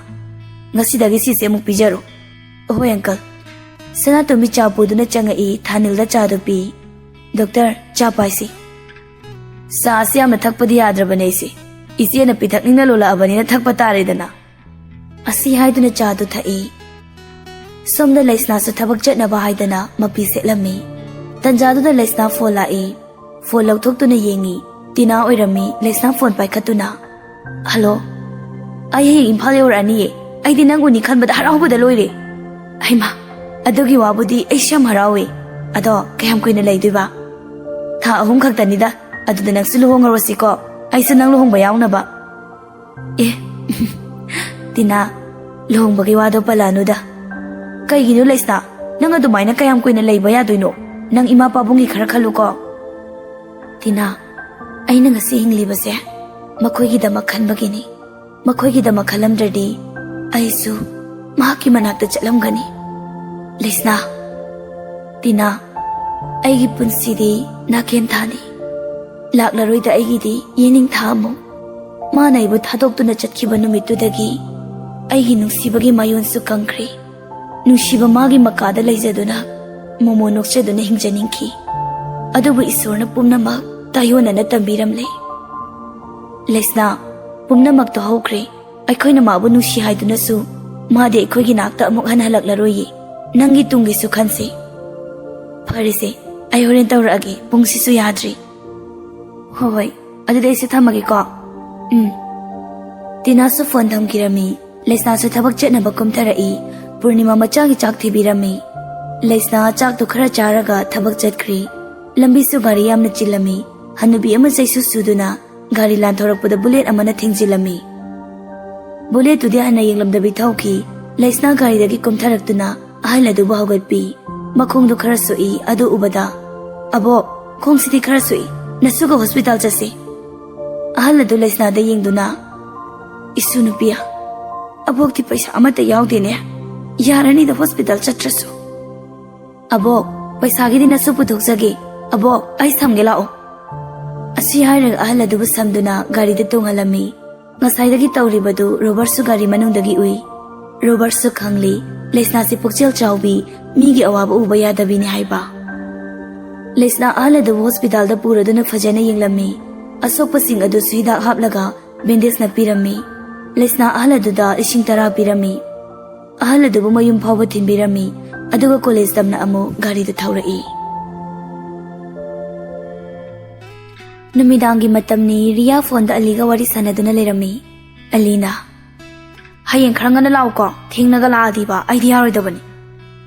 "ꯉꯁꯤꯗꯒꯤ ꯁꯤꯁꯦ ꯑꯃꯨꯛ ꯄꯤꯖꯔꯣ꯫" "ꯍꯣꯏ ꯑꯪꯀꯜ꯫" ꯁꯅꯥꯇꯣꯝꯕꯤ ꯆꯥ ꯄꯨꯗꯨꯅ ꯆꯪꯉꯛꯏ꯫ ꯊꯥꯅꯤꯜꯗ ꯆꯥꯗꯨ ꯄꯤ꯫ "ꯗꯣꯛꯇꯔ, ꯆꯥ ꯄꯥꯏꯁꯤ꯫" "ꯆꯥꯁꯤ ꯌꯥꯝꯅ ꯊꯛꯄꯗꯤ ꯌꯥꯗ꯭ꯔꯕꯅꯦ ꯑꯩꯁꯦ꯫ ꯏꯆꯦꯅ ꯄꯤꯊꯛꯅꯤꯡꯅ ꯂꯣꯜꯂꯛꯑꯕꯅꯤꯅ ꯊꯛꯄ ꯇꯥꯔꯦꯗꯅ꯫" ꯑꯁꯤ ꯍꯥꯏꯗꯨꯅ ꯆꯥꯗꯨ ꯊꯛꯏ꯫ ꯁꯣꯝꯗ ꯂꯩꯁꯅꯥꯁꯨ ꯊꯕꯛ ꯆꯠꯅꯕ ꯍꯥꯏꯗꯅ ꯃꯄꯤ ꯁꯦꯠꯂꯝꯃꯤ꯫ ꯇꯟꯖꯥꯗꯨꯗ ꯂꯩꯁꯅꯥ ꯐꯣꯟ ꯂꯥꯛꯏ꯫ ꯐꯣꯟ ꯂꯧꯊꯣꯛꯇꯨꯅ ꯌꯦꯡꯉꯤ꯫ ꯇꯤꯅꯥ ꯑꯣꯏꯔꯝꯃꯤ꯫ ꯂꯩꯁꯅꯥ ꯐꯣꯟ ꯄꯥꯏꯈꯠꯇꯨꯅ, "ꯍꯜꯂꯣ꯫ ꯑꯩ ꯍꯌꯦꯡ ꯏꯝꯐꯥꯜ ꯌꯧꯔꯛꯑꯅꯤꯌꯦ꯫ ꯑꯩꯗꯤ ꯅꯪ ꯎꯅꯤ ꯈꯟꯕꯗ ꯍꯔꯥꯎꯕꯗ ꯂꯣꯏꯔꯦ꯫" "ꯍꯩꯃꯥ, ꯑꯗꯨꯒꯤ ꯋꯥꯕꯨꯗꯤ ꯑꯩꯁꯨ ꯌꯥꯝ ꯍꯔꯥꯎꯋꯦ꯫ ꯑꯗꯣ ꯀꯌꯥꯝ ꯀꯨꯏꯅ ꯂꯩꯗꯣꯏꯕ?" "ꯊꯥ ꯑꯍꯨꯝ ꯈꯛꯇꯅꯤꯗ꯫ ꯑꯗꯨꯗ ꯅꯪꯁꯨ ꯂꯨꯍꯣꯡꯉꯔꯣꯁꯤꯀꯣ꯫ ꯑꯩꯁꯨ ꯅꯪ ꯂꯨꯍꯣꯡꯕ ꯌꯥꯎꯅꯕ꯫" "ꯑꯦ, ꯇꯤꯅꯥ, ꯂꯨꯍꯣꯡꯕꯒꯤ ꯋꯥꯗꯣ ꯄꯜꯂꯛꯑꯅꯨꯗ꯫" "ꯀꯩꯒꯤꯅꯣ ꯂꯩꯁꯅꯥ? ꯅꯪ ꯑꯗꯨꯃꯥꯏꯅ ꯀꯌꯥꯝ ꯀꯨꯏꯅ ꯂꯩꯕ ꯌꯥꯗꯣꯏꯅꯣ? ꯅꯪ ꯏꯃꯥ ꯄꯥꯕꯨꯡꯒꯤ ꯈꯔ ꯈꯜꯂꯨꯀꯣ꯫" "ꯇꯤꯅꯥ, ꯑꯩꯅ ꯉꯁꯤ ꯍꯤꯡꯂꯤꯕꯁꯦ ꯃꯈꯣꯏꯒꯤꯗꯃꯛ ꯈꯟꯕꯒꯤꯅꯤ꯫ ꯃꯈꯣꯏꯒꯤꯗꯃꯛ ꯈꯜꯂꯝꯗ꯭ꯔꯗꯤ ꯑꯩꯁꯨ ꯃꯍꯥꯛꯀꯤ ꯃꯅꯥꯛꯇ ꯆꯠꯂꯝꯒꯅꯤ꯫" "ꯂꯩꯁꯅꯥ, ꯇꯤꯅꯥ, ꯑꯩꯒꯤ ꯄꯨꯟꯁꯤꯗꯤ ꯅꯥꯀꯦꯟ ꯊꯥꯅꯤ꯫ ꯂꯥꯛꯂꯔꯣꯏꯗ ꯑꯩꯒꯤꯗꯤ ꯌꯦꯅꯤꯡꯊꯥ ꯑꯃꯨꯛ꯫ ꯃꯥꯅ ꯑꯩꯕꯨ ꯊꯥꯗꯣꯛꯇꯨꯅ ꯆꯠꯈꯤꯕ ꯅꯨꯃꯤꯠꯇꯨꯗꯒꯤ ꯑꯩꯒꯤ ꯅꯨꯡꯁꯤꯕꯒꯤ ꯃꯌꯣꯟꯁꯨ ꯀꯪꯈ꯭ꯔꯦ꯫ ꯅꯨꯡꯁꯤꯕ ꯃꯥꯒꯤ ꯃꯀꯥꯗ ꯂꯩꯖꯗꯨꯅ ꯃꯣꯃꯣ ꯅꯣꯛꯆꯗꯨꯅ ꯍꯤꯡꯖꯅꯤꯡꯈꯤ꯫ ꯑꯗꯨꯕꯨ ꯏꯁꯣꯔꯅ ꯄꯨꯝꯅꯃꯛ ꯇꯥꯏꯌꯣꯟꯅꯅ ꯇꯝꯕꯤꯔꯝꯂꯦ꯫ ꯂꯩꯁꯅꯥ, ꯄꯨꯝꯅꯃꯛꯇꯣ ꯍꯧꯈ꯭ꯔꯦ꯫ ꯑꯩꯈꯣꯏꯅ ꯃꯥꯕꯨ ꯅꯨꯡꯁꯤ ꯍꯥꯏꯗꯨꯅꯁꯨ ꯃꯥꯗꯤ ꯑꯩꯈꯣꯏꯒꯤ ꯅꯥꯛꯇ ꯑꯃꯨꯛ ꯍꯟꯅ ꯍꯜꯂꯛꯂꯔꯣꯏꯌꯦ꯫ ꯅꯪꯒꯤ ꯇꯨꯡꯒꯤꯁꯨ ꯈꯟꯁꯤ꯫" "ꯐꯔꯦꯁꯦ, ꯑꯩ ꯍꯣꯔꯦꯟ ꯇꯧꯔꯛꯑꯒꯦ꯫ ꯄꯨꯡꯁꯤꯁꯨ ꯌꯥꯗ꯭ꯔꯤ꯫" "ꯍꯣꯏ ꯍꯣꯏ, ꯑꯗꯨꯗꯤ ꯑꯩꯁꯨ ꯊꯝꯃꯒꯦꯀꯣ꯫" "ꯎꯝ꯫" ꯇꯤꯅꯥꯁꯨ ꯐꯣꯟ ꯊꯝꯈꯤꯔꯝꯃꯤ꯫ ꯂꯩꯁꯅꯥꯁꯨ ꯊꯕꯛ ꯆꯠꯅꯕ ꯀꯨꯝꯊꯔꯛꯏ꯫ ꯄꯨꯔꯅꯤꯃꯥ ꯃꯆꯥꯒꯤ ꯆꯥꯛ ꯊꯤꯕꯤꯔꯝꯃꯤ꯫ ꯂꯩꯁꯅꯥ ꯆꯥꯛꯇꯨ ꯈꯔ ꯆꯥꯔꯒ ꯊꯕꯛ ꯆꯠꯈ꯭ꯔꯤ꯫ ꯂꯝꯕꯤꯁꯨ ꯒꯥꯔꯤ ꯌꯥꯝꯅ ꯆꯤꯜꯂꯝꯃꯤ꯫ ꯍꯅꯨꯕꯤ ꯑꯃ ꯆꯩꯁꯨ ꯁꯨꯗꯨꯅ ꯒꯥꯔꯤ ꯂꯥꯟꯊꯣꯔꯛꯄꯗ ꯕꯨꯂꯦꯠ ꯑꯃꯅ ꯊꯦꯡꯖꯤꯜꯂꯝꯃꯤ꯫ ꯕꯨꯂꯦꯠꯇꯨꯗꯤ ꯍꯟꯅ ꯌꯦꯡꯂꯝꯗꯕꯤ ꯊꯧꯈꯤ꯫ ꯂꯩꯁꯅꯥ ꯒꯥꯔꯤꯗꯒꯤ ꯀꯨꯝꯊꯔꯛꯇꯨꯅ ꯑꯍꯜ ꯑꯗꯨꯕꯨ ꯍꯧꯒꯠꯄꯤ꯫ ꯃꯈꯣꯡꯗꯨ ꯈꯔ ꯁꯣꯛꯏ꯫ ꯑꯗꯨ ꯎꯕꯗ, "ꯑꯕꯣꯛ, ꯈꯣꯡꯁꯤꯗꯤ ꯈꯔ ꯁꯣꯛꯏ꯫ ꯅꯁꯨꯒ ꯍꯣꯁꯄꯤꯇꯥꯜ ꯆꯠꯁꯤ꯫" ꯑꯍꯜ ꯑꯗꯨ ꯂꯩꯁꯅꯥꯗ ꯌꯦꯡꯗꯨꯅ, "ꯏꯁꯨ ꯅꯨꯄꯤ, ꯑꯕꯣꯛꯇꯤ ꯄꯩꯁꯥ ꯑꯃꯠꯇ ꯌꯥꯎꯗꯦꯅꯦ꯫ ꯌꯥꯔꯅꯤꯗ ꯍꯣꯁꯄꯤꯇꯥꯜ ꯆꯠꯇ꯭ꯔꯁꯨ꯫" "ꯑꯕꯣꯛ, ꯄꯩꯁꯥꯒꯤꯗꯤ ꯅꯁꯨ ꯄꯨꯊꯣꯛꯆꯒꯦ꯫ ꯑꯕꯣꯛ, ꯑꯩ ꯁꯝꯒꯦ ꯂꯥꯛꯑꯣ꯫" ꯑꯁꯤ ꯍꯥꯏꯔꯒ ꯑꯍꯜ ꯑꯗꯨꯕꯨ ꯁꯝꯗꯨꯅ ꯒꯥꯔꯤꯗ ꯇꯣꯡꯍꯜꯂꯝꯃꯤ꯫ ꯉꯁꯥꯏꯗꯒꯤ ꯇꯧꯔꯤꯕꯗꯨ ꯔꯣꯕꯔꯠꯁꯨ ꯒꯥꯔꯤ ꯃꯅꯨꯡꯗꯒꯤ ꯎꯏ꯫ ꯔꯣꯕꯔꯠꯁꯨ ꯈꯪꯂꯤ, ꯂꯩꯁꯅꯥꯁꯤ ꯄꯨꯛꯆꯦꯜ ꯆꯥꯎꯕꯤ, ꯃꯤꯒꯤ ꯑꯋꯥꯕ ꯎꯕ ꯌꯥꯗꯕꯤꯅꯤ ꯍꯥꯏꯕ꯫ ꯂꯩꯁꯅꯥ ꯑꯍꯜ ꯑꯗꯨꯕꯨ ꯍꯣꯁꯄꯤꯇꯥꯜꯗ ꯄꯨꯔꯗꯨꯅ ꯐꯖꯅ ꯌꯦꯡꯂꯝꯃꯤ꯫ ꯑꯁꯣꯛꯄꯁꯤꯡ ꯑꯗꯨꯁꯨ ꯍꯤꯗꯥꯛ ꯍꯥꯞꯂꯒ ꯕꯦꯟꯗꯦꯖ ꯅꯞꯄꯤꯔꯝꯃꯤ꯫ ꯂꯩꯁꯅꯥ ꯑꯍꯜ ꯑꯗꯨꯗ ꯂꯤꯁꯤꯡ ꯇꯔꯥ ꯄꯤꯔꯝꯃꯤ꯫ ꯑꯍꯜ ꯑꯗꯨꯕꯨ ꯃꯌꯨꯝ ꯐꯥꯎꯕ ꯊꯤꯟꯕꯤꯔꯝꯃꯤ꯫ ꯑꯗꯨꯒ ꯀꯣꯂꯦꯖ ꯇꯝꯅ ꯑꯃꯨꯛ ꯒꯥꯔꯤꯗ ꯊꯧꯔꯛꯏ꯫ ꯅꯨꯃꯤꯗꯥꯡꯒꯤ ꯃꯇꯝꯅꯤ꯫ ꯔꯤꯌꯥ ꯐꯣꯟꯗ ꯑꯂꯤꯒ ꯋꯥꯔꯤ ꯁꯥꯟꯅꯗꯨꯅ ꯂꯩꯔꯝꯃꯤ꯫ ꯑꯂꯤꯅ, "ꯍꯌꯦꯡ ꯈꯔ ꯉꯟꯅ ꯂꯥꯛꯎꯀꯣ, ꯊꯦꯡꯅꯒ ꯂꯥꯛꯑꯗꯤꯕ ꯑꯩꯗꯤ ꯌꯥꯔꯣꯏꯗꯕꯅꯤ꯫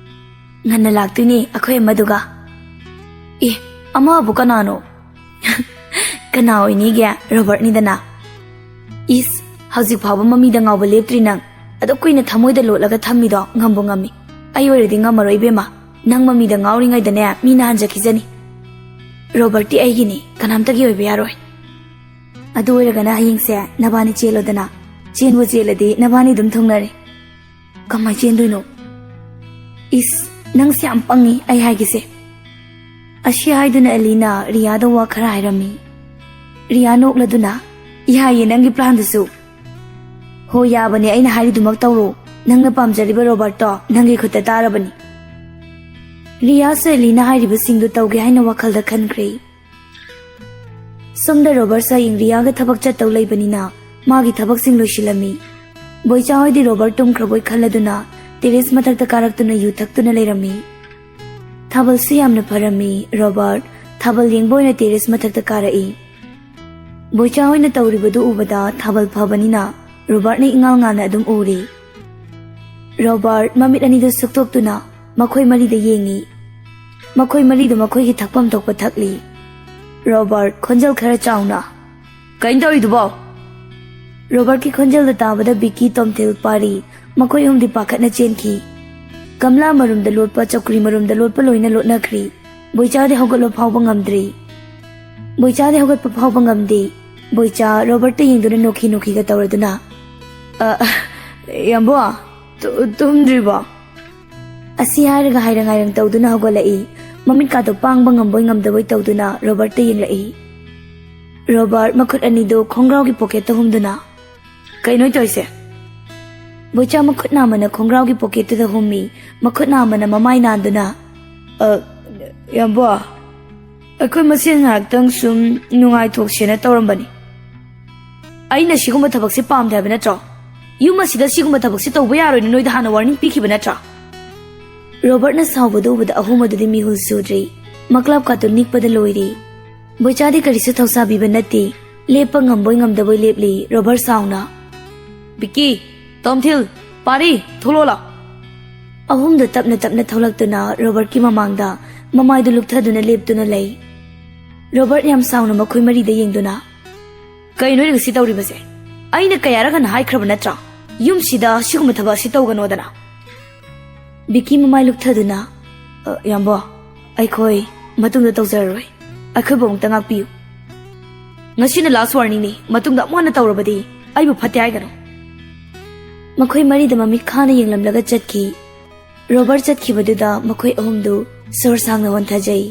ꯉꯟꯅ ꯂꯥꯛꯇꯣꯏꯅꯦ ꯑꯩꯈꯣꯏ ꯑꯃꯗꯨꯒ꯫" "ꯑꯦ, ꯑꯃꯕꯨ ꯀꯅꯥꯅꯣ?" "ꯀꯅꯥ ꯑꯣꯏꯅꯤꯒꯦ, ꯔꯣꯕꯔꯠꯅꯤꯗꯅ꯫" "ꯏꯁ, ꯍꯧꯖꯤꯛ ꯐꯥꯎꯕ ꯃꯃꯤꯗ ꯉꯥꯎꯕ ꯂꯦꯞꯇ꯭ꯔꯤ ꯅꯪ꯫ ꯑꯗꯨꯛ ꯀꯨꯏꯅ ꯊꯃꯣꯏꯗ ꯂꯣꯠꯂꯒ ꯊꯝꯃꯤꯗꯣ ꯉꯝꯕꯨ ꯉꯝꯃꯤ꯫ ꯑꯩ ꯑꯣꯏꯔꯗꯤ ꯉꯝꯃꯔꯣꯏ ꯏꯕꯦꯝꯃ, ꯅꯪ ꯃꯃꯤꯗ ꯉꯥꯎꯔꯤꯉꯩꯗꯅꯦ ꯃꯤꯅ ꯍꯟꯖꯈꯤꯖꯅꯤ꯫ ꯔꯣꯕꯔꯠꯇꯤ ꯑꯩꯒꯤꯅꯤ, ꯀꯅꯥꯝꯇꯒꯤ ꯑꯣꯏꯕ ꯌꯥꯔꯣꯏ꯫ ꯑꯗꯨ ꯑꯣꯏꯔꯒꯅ ꯍꯌꯦꯡꯁꯦ ꯅꯕꯥꯅꯤ ꯆꯦꯜꯂꯣꯗꯅ꯫ ꯆꯦꯟꯕꯨ ꯆꯦꯜꯂꯗꯤ ꯅꯕꯥꯅꯤ ꯑꯗꯨꯝ ꯊꯨꯡꯅꯔꯦ꯫" "ꯀꯃꯥꯏ ꯆꯦꯟꯗꯣꯏꯅꯣ?" "ꯏꯁ, ꯅꯪꯁꯦ ꯌꯥꯝ ꯄꯪꯉꯤ ꯑꯩ ꯍꯥꯏꯒꯦꯁꯦ꯫" ꯑꯁꯤ ꯍꯥꯏꯗꯨꯅ ꯑꯂꯤꯅ ꯔꯤꯌꯥꯗ ꯋꯥ ꯈꯔ ꯍꯥꯏꯔꯝꯃꯤ꯫ ꯔꯤꯌꯥ ꯅꯣꯛꯂꯗꯨꯅ, "ꯌꯥꯏꯌꯦ ꯅꯪꯒꯤ ꯄ꯭ꯂꯥꯟꯗꯨꯁꯨ꯫ ꯍꯣ, ꯌꯥꯕꯅꯦ, ꯑꯩꯅ ꯍꯥꯏꯔꯤꯗꯨꯃꯛ ꯇꯧꯔꯣ꯫ ꯅꯪꯅ ꯄꯥꯝꯖꯔꯤꯕ ꯔꯣꯕꯔꯠꯇꯣ ꯅꯪꯒꯤ ꯈꯨꯠꯇ ꯇꯥꯔꯕꯅꯤ꯫" ꯔꯤꯌꯥꯁꯨ ꯑꯂꯤꯅ ꯍꯥꯏꯔꯤꯕꯁꯤꯡꯗꯨ ꯇꯧꯒꯦ ꯍꯥꯏꯅ ꯋꯥꯈꯜꯗ ꯈꯟꯈ꯭ꯔꯦ꯫ ꯁꯣꯝꯗ ꯔꯣꯕꯔꯠꯁꯨ ꯍꯌꯦꯡ ꯔꯤꯌꯥꯒ ꯊꯕꯛ ꯆꯠꯇꯧ ꯂꯩꯕꯅꯤꯅ ꯃꯥꯒꯤ ꯊꯕꯛꯁꯤꯡ ꯂꯣꯏꯁꯤꯜꯂꯝꯃꯤ꯫ ꯕꯣꯏꯆꯥ ꯍꯣꯏꯗꯤ ꯔꯣꯕꯔꯠ ꯇꯨꯝꯈ꯭ꯔꯕꯣꯏ ꯈꯜꯂꯗꯨꯅ ꯇꯦꯔꯦꯁ ꯃꯊꯛꯇ ꯀꯥꯔꯛꯇꯨꯅ ꯌꯨ ꯊꯛꯇꯨꯅ ꯂꯩꯔꯝꯃꯤ꯫ ꯊꯥꯕꯜꯁꯨ ꯌꯥꯝꯅ ꯐꯔꯝꯃꯤ꯫ ꯔꯣꯕꯔꯠ ꯊꯥꯕꯜ ꯌꯦꯡꯕ ꯑꯣꯏꯅ ꯇꯦꯔꯦꯁ ꯃꯊꯛꯇ ꯀꯥꯔꯛꯏ꯫ ꯕꯣꯏꯆꯥ ꯍꯣꯏꯅ ꯇꯧꯔꯤꯕꯗꯨ ꯎꯕꯗ ꯊꯥꯕꯜ ꯐꯕꯅꯤꯅ ꯔꯣꯕꯔꯠꯅ ꯏꯉꯥꯜ ꯉꯥꯜꯅ ꯑꯗꯨꯝ ꯎꯔꯤ꯫ ꯔꯣꯕꯔꯠ ꯃꯃꯤꯠ ꯑꯅꯤꯗꯨ ꯁꯨꯛꯇꯣꯛꯇꯨꯅ ꯃꯈꯣꯏ ꯃꯔꯤꯗ ꯌꯦꯡꯉꯤ꯫ ꯃꯈꯣꯏ ꯃꯔꯤꯗꯨ ꯃꯈꯣꯏꯒꯤ ꯊꯛꯐꯝ ꯊꯣꯛꯄ ꯊꯛꯂꯤ꯫ ꯔꯣꯕꯔꯠ ꯈꯣꯟꯖꯦꯜ ꯈꯔ ꯆꯥꯎꯅ, "ꯀꯩꯅꯣ ꯇꯧꯔꯤꯗꯨꯕꯣ?" ꯔꯣꯕꯔꯠꯀꯤ ꯈꯣꯟꯖꯦꯜꯗ ꯇꯥꯕꯗ ꯕꯤꯀꯤ, ꯇꯣꯝꯊꯤꯜ, ꯄꯥꯔꯤ ꯃꯈꯣꯏ ꯑꯍꯨꯝꯗꯤ ꯄꯥꯈꯠꯅ ꯆꯦꯟꯈꯤ꯫ ꯒꯝꯂꯥ ꯃꯔꯨꯝꯗ ꯂꯣꯠꯄ, ꯆꯧꯀ꯭ꯔꯤ ꯃꯔꯨꯝꯗ ꯂꯣꯠꯄ ꯂꯣꯏꯅ ꯂꯣꯠꯅꯈ꯭ꯔꯤ꯫ ꯕꯣꯏꯆꯥꯗꯤ ꯍꯧꯒꯠꯂꯣ ꯐꯥꯎꯕ ꯉꯝꯗ꯭ꯔꯤ꯫ ꯕꯣꯏꯆꯥꯗꯤ ꯍꯧꯒꯠꯄ ꯐꯥꯎꯕ ꯉꯝꯗꯦ꯫ ꯕꯣꯏꯆꯥ ꯔꯣꯕꯔꯠꯇ ꯌꯦꯡꯗꯨꯅ ꯅꯣꯛꯈꯤ ꯅꯣꯛꯈꯤꯒ ꯇꯧꯔꯗꯨꯅ, "ꯑ, ꯏꯌꯥꯝꯕꯣ, ꯇꯨ-, ꯇꯨꯝꯗ꯭ꯔꯤꯕꯣ?" ꯑꯁꯤ ꯍꯥꯏꯔꯒ ꯍꯥꯏꯔꯪ ꯍꯥꯏꯔꯪ ꯇꯧꯗꯨꯅ ꯍꯧꯒꯠꯂꯛꯏ꯫ ꯃꯃꯤꯠꯀꯥꯗꯣ ꯄꯥꯡꯕ ꯉꯝꯕꯣꯏ ꯉꯝꯗꯕꯣꯏ ꯇꯧꯗꯨꯅ ꯔꯣꯕꯔꯠꯇ ꯌꯦꯡꯂꯛꯏ꯫ ꯔꯣꯕꯔꯠ ꯃꯈꯨꯠ ꯑꯅꯤꯗꯨ ꯈꯣꯡꯒ꯭ꯔꯥꯎꯒꯤ ꯄꯣꯀꯦꯠꯇ ꯍꯨꯝꯗꯨꯅ, "ꯀꯩꯅꯣ ꯇꯧꯔꯤꯁꯦ?" ꯕꯣꯏꯆꯥ ꯃꯈꯨꯠ ꯅꯥꯝꯃꯅ ꯈꯣꯡꯒ꯭ꯔꯥꯎꯒꯤ ꯄꯣꯀꯦꯠꯇꯨꯗ ꯍꯨꯝꯃꯤ, ꯃꯈꯨꯠ ꯅꯥꯝꯃꯅ ꯃꯃꯥꯏ ꯅꯥꯟꯗꯨꯅ, "ꯑ, ꯏꯌꯥꯝꯕꯣ, ꯑꯩꯈꯣꯏ ꯃꯁꯦꯟ ꯉꯥꯏꯍꯥꯛꯇꯪ ꯁꯨꯝ ꯅꯨꯡꯉꯥꯏꯊꯣꯛꯁꯦꯅ ꯇꯧꯔꯝꯕꯅꯤ꯫ ꯑꯩꯅ ꯁꯤꯒꯨꯝꯕ ꯊꯕꯛꯁꯦ ꯄꯥꯝꯗꯦ ꯍꯥꯏꯕ ꯅꯠꯇ꯭ꯔꯣ? ꯌꯨꯝ ꯑꯁꯤꯗ ꯁꯤꯒꯨꯝꯕ ꯊꯕꯛꯁꯦ ꯇꯧꯕ ꯌꯥꯔꯣꯏꯅ ꯅꯣꯏꯗ ꯍꯥꯟꯅ ꯋꯥꯔꯅꯤꯡ ꯄꯤꯈꯤꯕ ꯅꯠꯇ꯭ꯔꯣ?" ꯔꯣꯕꯔꯠꯅ ꯁꯥꯎꯕꯗꯨ ꯎꯕꯗ ꯑꯍꯨꯝ ꯑꯗꯨꯗꯤ ꯃꯤꯍꯨꯜ ꯁꯨꯗ꯭ꯔꯤ꯫ ꯃꯀ꯭ꯂꯥꯞꯀꯥꯗꯨ ꯅꯤꯛꯄꯗ ꯂꯣꯏꯔꯤ꯫ ꯕꯣꯏꯆꯥꯗꯤ ꯀꯔꯤꯁꯨ ꯊꯧꯁꯥꯕꯤꯕ ꯅꯠꯇꯦ꯫ ꯂꯦꯞꯄ ꯉꯝꯕꯣꯏ ꯉꯝꯗꯕꯣꯏ ꯂꯦꯞꯂꯤ ꯔꯣꯕꯔꯠ ꯁꯥꯎꯅ꯫ ꯕꯤꯀꯤ, ꯇꯣꯝꯊꯤꯜ, ꯄꯥꯔꯤ, ꯊꯣꯛꯂꯛꯑꯣ ꯂꯥꯎ꯫ ꯑꯍꯨꯝꯗꯨ ꯇꯞꯅ ꯇꯞꯅ ꯊꯣꯛꯂꯛꯇꯨꯅ ꯔꯣꯕꯔꯠꯀꯤ ꯃꯃꯥꯡꯗ ꯃꯃꯥꯏꯗꯨ ꯂꯨꯞꯊꯗꯨꯅ ꯂꯦꯞꯇꯨꯅ ꯂꯩ꯫ ꯔꯣꯕꯔꯠ ꯌꯥꯝ ꯁꯥꯎꯅ ꯃꯈꯣꯏ ꯃꯔꯤꯗ ꯌꯦꯡꯗꯨꯅ, "ꯀꯩꯅꯣ ꯅꯣꯏꯅ ꯉꯁꯤ ꯇꯧꯔꯤꯕꯁꯦ? ꯑꯩꯅ ꯀꯌꯥꯔꯛ ꯍꯟꯅ ꯍꯥꯏꯈ꯭ꯔꯕ ꯅꯠꯇ꯭ꯔꯥ, ꯌꯨꯝꯁꯤꯗ ꯁꯤꯒꯨꯝꯕ ꯊꯕꯛ ꯑꯁꯤ ꯇꯧꯒꯅꯣꯗꯅ?" ꯕꯤꯀꯤ ꯃꯃꯥꯏ ꯂꯨꯞꯊꯗꯨꯅ, "ꯑ, ꯏꯌꯥꯝꯕ, ꯑꯩꯈꯣꯏ ꯃꯇꯨꯡꯗ ꯇꯧꯖꯔꯔꯣꯏ꯫ ꯑꯩꯈꯣꯏꯕꯨ ꯑꯃꯨꯛꯇ ꯉꯥꯛꯄꯤꯌꯨ꯫ ꯉꯁꯤꯅ last warningꯅꯤ, ꯃꯇꯨꯡꯗ ꯑꯃꯨꯛ ꯍꯟꯅ ꯇꯧꯔꯕꯗꯤ ꯑꯩꯕꯨ ꯐꯠꯇꯦ ꯍꯥꯏꯒꯅꯨ꯫" ꯃꯈꯣꯏ ꯃꯔꯤꯗ ꯃꯃꯤꯠ ꯈꯥꯅ ꯌꯦꯡꯂꯝꯂꯒ ꯆꯠꯈꯤ꯫ ꯔꯣꯕꯔꯠ ꯆꯠꯈꯤꯕꯗꯨꯗ ꯃꯈꯣꯏ ꯑꯍꯨꯝꯗꯨ ꯁꯣꯔ ꯁꯥꯡꯅ ꯍꯣꯟꯊꯖꯩ꯫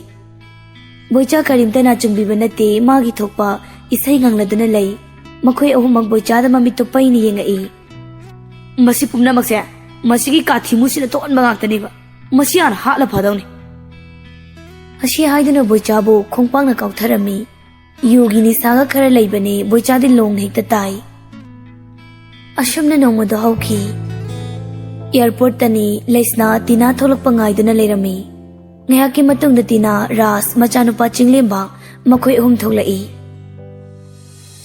ꯕꯣꯏꯆꯥ ꯀꯔꯤꯝꯇ ꯅꯥꯆꯨꯡꯕꯤꯕ ꯅꯠꯇꯦ, ꯃꯥꯒꯤ ꯊꯣꯛꯄ ꯏꯁꯩ ꯉꯪꯂꯗꯨꯅ ꯂꯩ꯫ ꯃꯈꯣꯏ ꯑꯍꯨꯝꯃꯛ ꯕꯣꯏꯆꯥꯗ ꯃꯃꯤꯠꯇꯨ ꯄꯩꯅ ꯌꯦꯡꯉꯛꯏ꯫ "ꯃꯁꯤ ꯄꯨꯝꯅꯃꯛꯁꯦ ꯃꯁꯤꯒꯤ ꯀꯥꯊꯤꯃꯨꯁꯤꯅ ꯊꯣꯛꯍꯟꯕ ꯉꯥꯛꯇꯅꯦꯕ꯫ ꯃꯁꯤ ꯍꯥꯟꯅ ꯍꯥꯠꯂ ꯐꯗꯧꯅꯤ꯫" ꯑꯁꯤ ꯍꯥꯏꯗꯨꯅ ꯕꯣꯏꯆꯥꯕꯨ ꯈꯣꯡꯄꯥꯛꯅ ꯀꯥꯎꯊꯔꯝꯃꯤ꯫ ꯌꯨꯒꯤ ꯅꯤꯁꯥꯒ ꯈꯔ ꯂꯩꯕꯅꯦ, ꯕꯣꯏꯆꯥꯗꯤ ꯂꯣꯡꯅ ꯍꯦꯛꯇ ꯇꯥꯏ꯫ ꯑꯁꯨꯝꯅ ꯅꯣꯡꯃꯗꯣ ꯍꯧꯈꯤ꯫ ꯑꯦꯌꯥꯔꯄꯣꯔꯠꯇꯅꯤ ꯂꯩꯁꯅꯥ ꯇꯤꯅꯥ ꯊꯣꯛꯂꯛꯄ ꯉꯥꯏꯗꯨꯅ ꯂꯩꯔꯝꯃꯤ꯫ ꯉꯥꯏꯍꯥꯛꯀꯤ ꯃꯇꯨꯡꯗ ꯇꯤꯅꯥ, ꯔꯥꯖ, ꯃꯆꯥꯅꯨꯄꯥ ꯆꯤꯡꯂꯦꯝꯕ ꯃꯈꯣꯏ ꯑꯍꯨꯝ ꯊꯣꯛꯂꯛꯏ꯫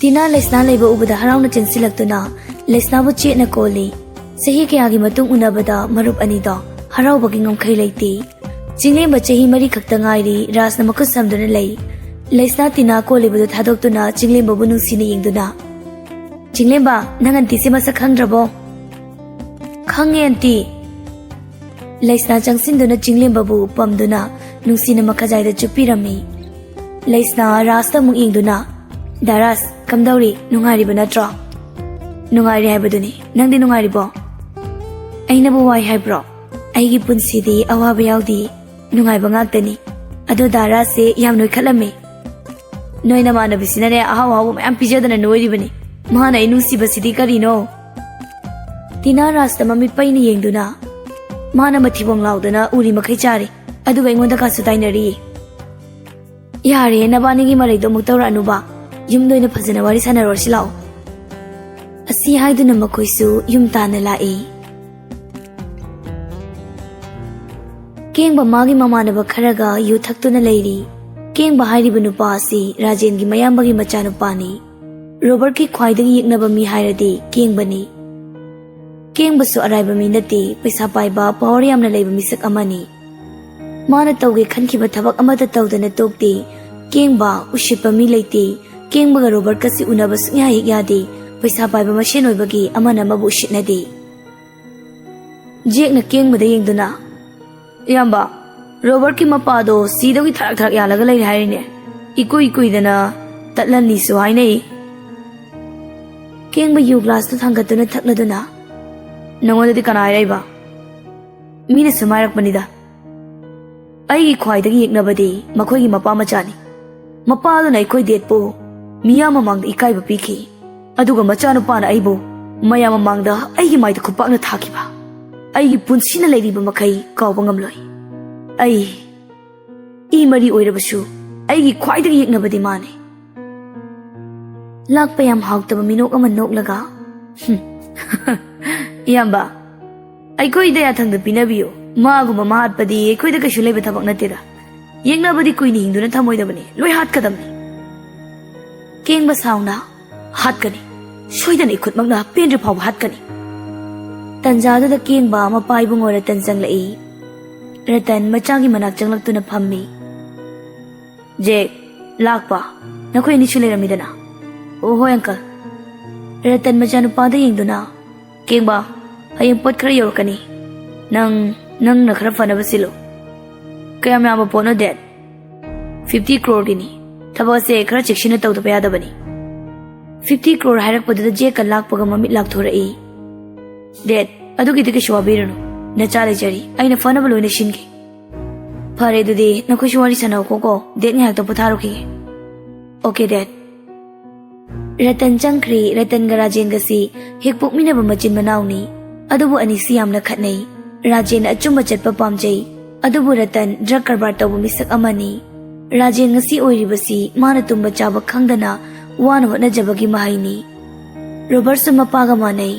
ꯇꯤꯅꯥ ꯂꯩꯁꯅꯥ ꯂꯩꯕ ꯎꯕꯗ ꯍꯔꯥꯎꯅ ꯆꯦꯟꯁꯤꯜꯂꯛꯇꯨꯅ ꯂꯩꯁꯅꯥꯕꯨ ꯆꯦꯠꯅ ꯀꯣꯜꯂꯤ꯫ ꯆꯍꯤ ꯀꯌꯥꯒꯤ ꯃꯇꯨꯡ ꯎꯅꯕꯗ ꯃꯔꯨꯞ ꯑꯅꯤꯗꯣ ꯍꯔꯥꯎꯕꯒꯤ ꯉꯝꯈꯩ ꯂꯩꯇꯦ꯫ ꯆꯤꯡꯂꯦꯝꯕ ꯆꯍꯤ ꯃꯔꯤ ꯈꯛꯇ ꯉꯥꯏꯔꯤ, ꯔꯥꯖꯅ ꯃꯈꯨꯠ ꯁꯝꯗꯨꯅ ꯂꯩ꯫ ꯂꯩꯁꯅꯥ ꯇꯤꯅꯥ ꯀꯣꯜꯂꯤꯕꯗꯨ ꯊꯥꯗꯣꯛꯇꯨꯅ ꯆꯤꯡꯂꯦꯝꯕꯕꯨ ꯅꯨꯡꯁꯤꯅ ꯌꯦꯡꯗꯨꯅ, "ꯆꯤꯡꯂꯦꯝꯕ, ꯅꯪ ꯑꯟꯇꯤꯁꯦ ꯃꯁꯛ ꯈꯪꯗ꯭ꯔꯕꯣ?" "ꯈꯪꯉꯦ ꯑꯟꯇꯤ꯫" ꯂꯩꯁꯅꯥ ꯆꯪꯁꯤꯟꯗꯨꯅ ꯆꯤꯡꯂꯦꯝꯕꯕꯨ ꯄꯝꯗꯨꯅ ꯅꯨꯡꯁꯤꯅ ꯃꯈꯖꯥꯏꯗ ꯆꯨꯞꯄꯤꯔꯝꯃꯤ꯫ ꯂꯩꯁꯅꯥ ꯔꯥꯖꯇ ꯑꯃꯨꯛ ꯌꯦꯡꯗꯨꯅ, "ꯗꯥ ꯔꯥꯖ, ꯀꯝꯗꯧꯔꯤ? ꯅꯨꯡꯉꯥꯏꯔꯤꯕ ꯅꯠꯇ꯭ꯔꯣ?" "ꯅꯨꯡꯉꯥꯏꯔꯤ ꯍꯥꯏꯕꯗꯨꯅꯤ꯫ ꯅꯪꯗꯤ ꯅꯨꯡꯉꯥꯏꯔꯤꯕꯣ?" "ꯑꯩꯅꯕꯨ ꯋꯥꯏ ꯍꯥꯏꯕ꯭ꯔꯣ? ꯑꯩꯒꯤ ꯄꯨꯟꯁꯤꯗꯤ ꯑꯋꯥꯕ ꯌꯥꯎꯗꯦ, ꯅꯨꯡꯉꯥꯏꯕ ꯉꯥꯛꯇꯅꯤ꯫ ꯑꯗꯣ ꯗꯥ ꯔꯥꯖꯁꯦ ꯌꯥꯝ ꯅꯣꯏꯈꯠꯂꯝꯃꯦ꯫" "ꯅꯣꯏ ꯅꯃꯥꯟꯅꯕꯤꯁꯤꯅꯅꯦ ꯑꯍꯥꯎ ꯑꯍꯥꯎꯕ ꯃꯌꯥꯝ ꯄꯤꯖꯗꯅ ꯅꯣꯏꯔꯤꯕꯅꯤ꯫ ꯃꯥꯅ ꯑꯩ ꯅꯨꯡꯁꯤꯕꯁꯤꯗꯤ ꯀꯔꯤꯅꯣ?" ꯇꯤꯅꯥ ꯔꯥꯖꯇ ꯃꯃꯤꯠ ꯄꯩꯅ ꯌꯦꯡꯗꯨꯅ, "ꯃꯥꯅ ꯃꯊꯤꯕꯣꯡ ꯂꯥꯎꯗꯅ ꯎꯔꯤ ꯃꯈꯩ ꯆꯥꯔꯤ, ꯑꯗꯨꯒ ꯑꯩꯉꯣꯟꯗ ꯀꯥꯁꯨ ꯇꯥꯏꯅꯔꯤ꯫" "ꯌꯥꯔꯦ, ꯅꯕꯥꯅꯤꯒꯤ ꯃꯔꯩꯗꯣ ꯑꯃꯨꯛ ꯇꯧꯔꯛꯑꯅꯨꯕ꯫ ꯌꯨꯝꯗ ꯑꯣꯏꯅ ꯐꯖꯅ ꯋꯥꯔꯤ ꯁꯥꯟꯅꯔꯨꯔꯁꯤ ꯂꯥꯛꯑꯣ꯫" ꯑꯁꯤ ꯍꯥꯏꯗꯨꯅ ꯃꯈꯣꯏꯁꯨ ꯌꯨꯝ ꯇꯥꯟꯅ ꯂꯥꯛꯏ꯫ ꯀꯦꯡꯕ ꯃꯥꯒꯤ ꯃꯃꯥꯟꯅꯕ ꯈꯔꯒ ꯌꯨ ꯊꯛꯇꯨꯅ ꯂꯩꯔꯤ꯫ ꯀꯦꯡꯕ ꯍꯥꯏꯔꯤꯕ ꯅꯨꯄꯥ ꯑꯁꯤ ꯔꯥꯖꯦꯟꯒꯤ ꯃꯌꯥꯝꯕꯒꯤ ꯃꯆꯥꯅꯨꯄꯥꯅꯤ꯫ ꯔꯣꯕꯔꯠꯀꯤ ꯈ꯭ꯋꯥꯏꯗꯒꯤ ꯌꯦꯛꯅꯕ ꯃꯤ ꯍꯥꯏꯔꯗꯤ ꯀꯦꯡꯕꯅꯤ꯫ ꯀꯦꯡꯕꯁꯨ ꯑꯔꯥꯏꯕ ꯃꯤ ꯅꯠꯇꯦ, ꯄꯩꯁꯥ ꯄꯥꯏꯕ, ꯄꯋꯥꯔ ꯌꯥꯝꯅ ꯂꯩꯕ ꯃꯤꯁꯛ ꯑꯃꯅꯤ꯫ ꯃꯥꯅ ꯇꯧꯒꯦ ꯈꯟꯈꯤꯕ ꯊꯕꯛ ꯑꯃꯠꯇ ꯇꯧꯗꯅ ꯇꯣꯛꯇꯦ꯫ ꯀꯦꯡꯕ, ꯎꯁꯤꯠꯄ ꯃꯤ ꯂꯩꯇꯦ꯫ ꯀꯦꯡꯕꯒ ꯔꯣꯕꯔꯠꯀꯁꯤ ꯎꯅꯕ ꯁꯨꯡꯌꯥ ꯍꯦꯛ ꯌꯥꯗꯦ꯫ ꯄꯩꯁꯥ ꯄꯥꯏꯕ ꯃꯁꯦꯟ ꯑꯣꯏꯕꯒꯤ ꯑꯃꯅ ꯑꯃꯕꯨ ꯎꯁꯤꯠꯅꯗꯦ꯫ ꯖꯦꯛꯅ ꯀꯦꯡꯕꯗ ꯌꯦꯡꯗꯨꯅ, "ꯏꯌꯥꯝꯕ, ꯔꯣꯕꯔꯠꯀꯤ ꯃꯄꯥꯗꯣ ꯁꯤꯗꯧꯒꯤ ꯊꯔꯛ ꯊꯔꯛ ꯌꯥꯜꯂꯒ ꯂꯩꯔꯦ ꯍꯥꯏꯔꯤꯅꯦ꯫ ꯏꯀꯨꯏ ꯀꯨꯏꯗꯅ ꯇꯠꯂꯅꯤꯁꯨ ꯍꯥꯏꯅꯩ꯫" ꯀꯦꯡꯕ ꯌꯨ ꯒ꯭ꯂꯥꯁꯇꯨ ꯊꯥꯡꯒꯠꯇꯨꯅ ꯊꯛꯂꯗꯨꯅ, "ꯅꯉꯣꯟꯗꯗꯤ ꯀꯅꯥ ꯍꯥꯏꯔꯛꯏꯕ? ꯃꯤꯅ ꯁꯨꯝ ꯍꯥꯏꯔꯛꯄꯅꯤꯗ꯫ ꯑꯩꯒꯤ ꯈ꯭ꯋꯥꯏꯗꯒꯤ ꯌꯦꯛꯅꯕꯗꯤ ꯃꯈꯣꯏꯒꯤ ꯃꯄꯥ ꯃꯆꯥꯅꯤ꯫ ꯃꯄꯥꯗꯨꯅ ꯑꯩꯈꯣꯏ ꯗꯦꯠꯄꯨ ꯃꯤꯌꯥꯝ ꯃꯃꯥꯡꯗ ꯏꯀꯥꯏꯕ ꯄꯤꯈꯤ꯫ ꯑꯗꯨꯒ ꯃꯆꯥꯅꯨꯄꯥꯅ ꯑꯩꯕꯨ ꯃꯌꯥꯝ ꯃꯃꯥꯡꯗ ꯑꯩꯒꯤ ꯃꯥꯏꯗ ꯈꯨꯄꯥꯛꯅ ꯊꯥꯈꯤꯕ꯫ ꯑꯩꯒꯤ ꯄꯨꯟꯁꯤꯅ ꯂꯩꯔꯤꯕ ꯃꯈꯩ ꯀꯥꯎꯕ ꯉꯝꯂꯣꯏ꯫ ꯑꯩ ꯏ ꯃꯔꯤ ꯑꯣꯏꯔꯕꯁꯨ ꯑꯩꯒꯤ ꯈ꯭ꯋꯥꯏꯗꯒꯤ ꯌꯦꯛꯅꯕꯗꯤ ꯃꯥꯅꯤ꯫" ꯂꯥꯛꯄ ꯌꯥꯝ ꯍꯥꯎꯇꯕ ꯃꯤꯅꯣꯛ ꯑꯃ ꯅꯣꯛꯂꯒ, "ꯍꯨꯝ, ꯏꯌꯥꯝꯕ, ꯑꯩꯈꯣꯏ ꯏꯗ ꯌꯥꯊꯪꯗ ꯄꯤꯅꯕꯤꯌꯨ꯫ ꯃꯥꯒꯨꯝꯕ ꯑꯃ ꯍꯥꯠꯄꯗꯤ ꯑꯩꯈꯣꯏꯗ ꯀꯩꯁꯨ ꯂꯩꯕ ꯊꯕꯛ ꯅꯠꯇꯦꯗ꯫ ꯌꯦꯛꯅꯕꯗꯤ ꯀꯨꯏꯅ ꯍꯤꯡꯗꯨꯅ ꯊꯝꯃꯣꯏꯗꯕꯅꯤ, ꯂꯣꯏ ꯍꯥꯠꯀꯗꯕꯅꯤ꯫" ꯀꯦꯡꯕ ꯁꯥꯎꯅ, "ꯍꯥꯠꯀꯅꯤ, ꯁꯣꯏꯗꯅ ꯏꯈꯨꯠꯃꯛꯅ ꯄꯦꯟꯗ꯭ꯔꯤ ꯐꯥꯎꯕ ꯍꯥꯠꯀꯅꯤ꯫" ꯇꯟꯖꯥꯗꯨꯗ ꯀꯦꯡꯕ ꯃꯄꯥ ꯏꯕꯨꯡꯉꯣ ꯔꯇꯟ ꯆꯪꯂꯛꯏ꯫ ꯔꯇꯟ ꯃꯆꯥꯒꯤ ꯃꯅꯥꯛ ꯆꯪꯂꯛꯇꯨꯅ ꯐꯝꯃꯤ꯫ "ꯖꯦꯛ, ꯂꯥꯛꯄ, ꯅꯈꯣꯏ ꯑꯅꯤꯁꯨ ꯂꯩꯔꯝꯃꯤꯗꯅ?" "ꯑꯣ, ꯍꯣꯏ, ꯑꯪꯀꯜ꯫" ꯔꯇꯟ ꯃꯆꯥꯅꯨꯄꯥꯗ ꯌꯦꯡꯗꯨꯅ, "ꯀꯦꯡꯕ, ꯍꯌꯦꯡ ꯄꯣꯠ ꯈꯔ ꯌꯧꯔꯛꯀꯅꯤ꯫ ꯅꯪ, ꯅꯪꯅ ꯈꯔ ꯐꯅꯕ ꯁꯤꯜꯂꯨ꯫" "ꯀꯌꯥꯝ ꯌꯥꯝꯕ ꯄꯣꯠꯅꯣ, ꯗꯦꯠ?" "ꯐꯤꯐꯇꯤ ꯀ꯭ꯔꯣꯔꯒꯤꯅꯤ꯫ ꯊꯕꯛ ꯑꯁꯦ ꯈꯔ ꯆꯦꯛꯁꯤꯟꯅ ꯇꯧꯗꯕ ꯌꯥꯗꯕꯅꯤ꯫" "ꯐꯤꯐꯇꯤ ꯀ꯭ꯔꯣꯔ?" ꯍꯥꯏꯔꯛꯄꯗꯨꯗ ꯖꯦꯛꯀ ꯂꯥꯛꯄꯒ ꯃꯃꯤꯠ ꯂꯥꯛꯊꯣꯔꯛꯏ꯫ "ꯗꯦꯠ, ꯑꯗꯨꯒꯤꯗꯤ ꯀꯩꯁꯨ ꯋꯥꯕꯤꯔꯨꯅꯨ꯫ ꯅꯆꯥ ꯂꯩꯖꯔꯤ, ꯑꯩꯅ ꯐꯅꯕ ꯂꯣꯏꯅ ꯁꯤꯟꯒꯦ꯫" "ꯐꯔꯦ, ꯑꯗꯨꯗꯤ ꯅꯈꯣꯏꯁꯨ ꯋꯥꯔꯤ ꯁꯥꯟꯅꯧꯀꯣ, ꯗꯦꯠ ꯉꯥꯏꯍꯥꯛꯇ ꯄꯣꯊꯥꯔꯨꯈꯤꯒꯦ꯫" "ꯑꯣꯀꯦ, ꯗꯦꯠ꯫" ꯔꯇꯟ ꯆꯪꯈ꯭ꯔꯦ꯫ ꯔꯇꯟꯒ ꯔꯥꯖꯦꯟꯒꯁꯤ ꯍꯦꯛ ꯄꯣꯛꯃꯤꯟꯅꯕ ꯃꯆꯤꯟ ꯃꯅꯥꯎꯅꯤ꯫ ꯑꯗꯨꯕꯨ ꯑꯅꯤꯁꯤ ꯌꯥꯝꯅ ꯈꯠꯅꯩ꯫ ꯔꯥꯖꯦꯟ ꯑꯆꯨꯝꯕ ꯆꯠꯄ ꯄꯥꯝꯖꯩ꯫ ꯑꯗꯨꯕꯨ ꯔꯇꯟ ꯗ꯭ꯔꯒ ꯀꯔꯕꯥꯔ ꯇꯧꯕ ꯃꯤꯁꯛ ꯑꯃꯅꯤ꯫ ꯔꯥꯖꯦꯟ ꯉꯁꯤ ꯑꯣꯏꯔꯤꯕꯁꯤ ꯃꯥꯅ ꯇꯨꯝꯕ ꯆꯥꯕ ꯈꯪꯗꯅ ꯋꯥꯅ ꯍꯣꯠꯅꯖꯕꯒꯤ ꯃꯍꯩꯅꯤ꯫ ꯔꯣꯕꯔꯠꯁꯨ ꯃꯄꯥꯒ ꯃꯥꯟꯅꯩ꯫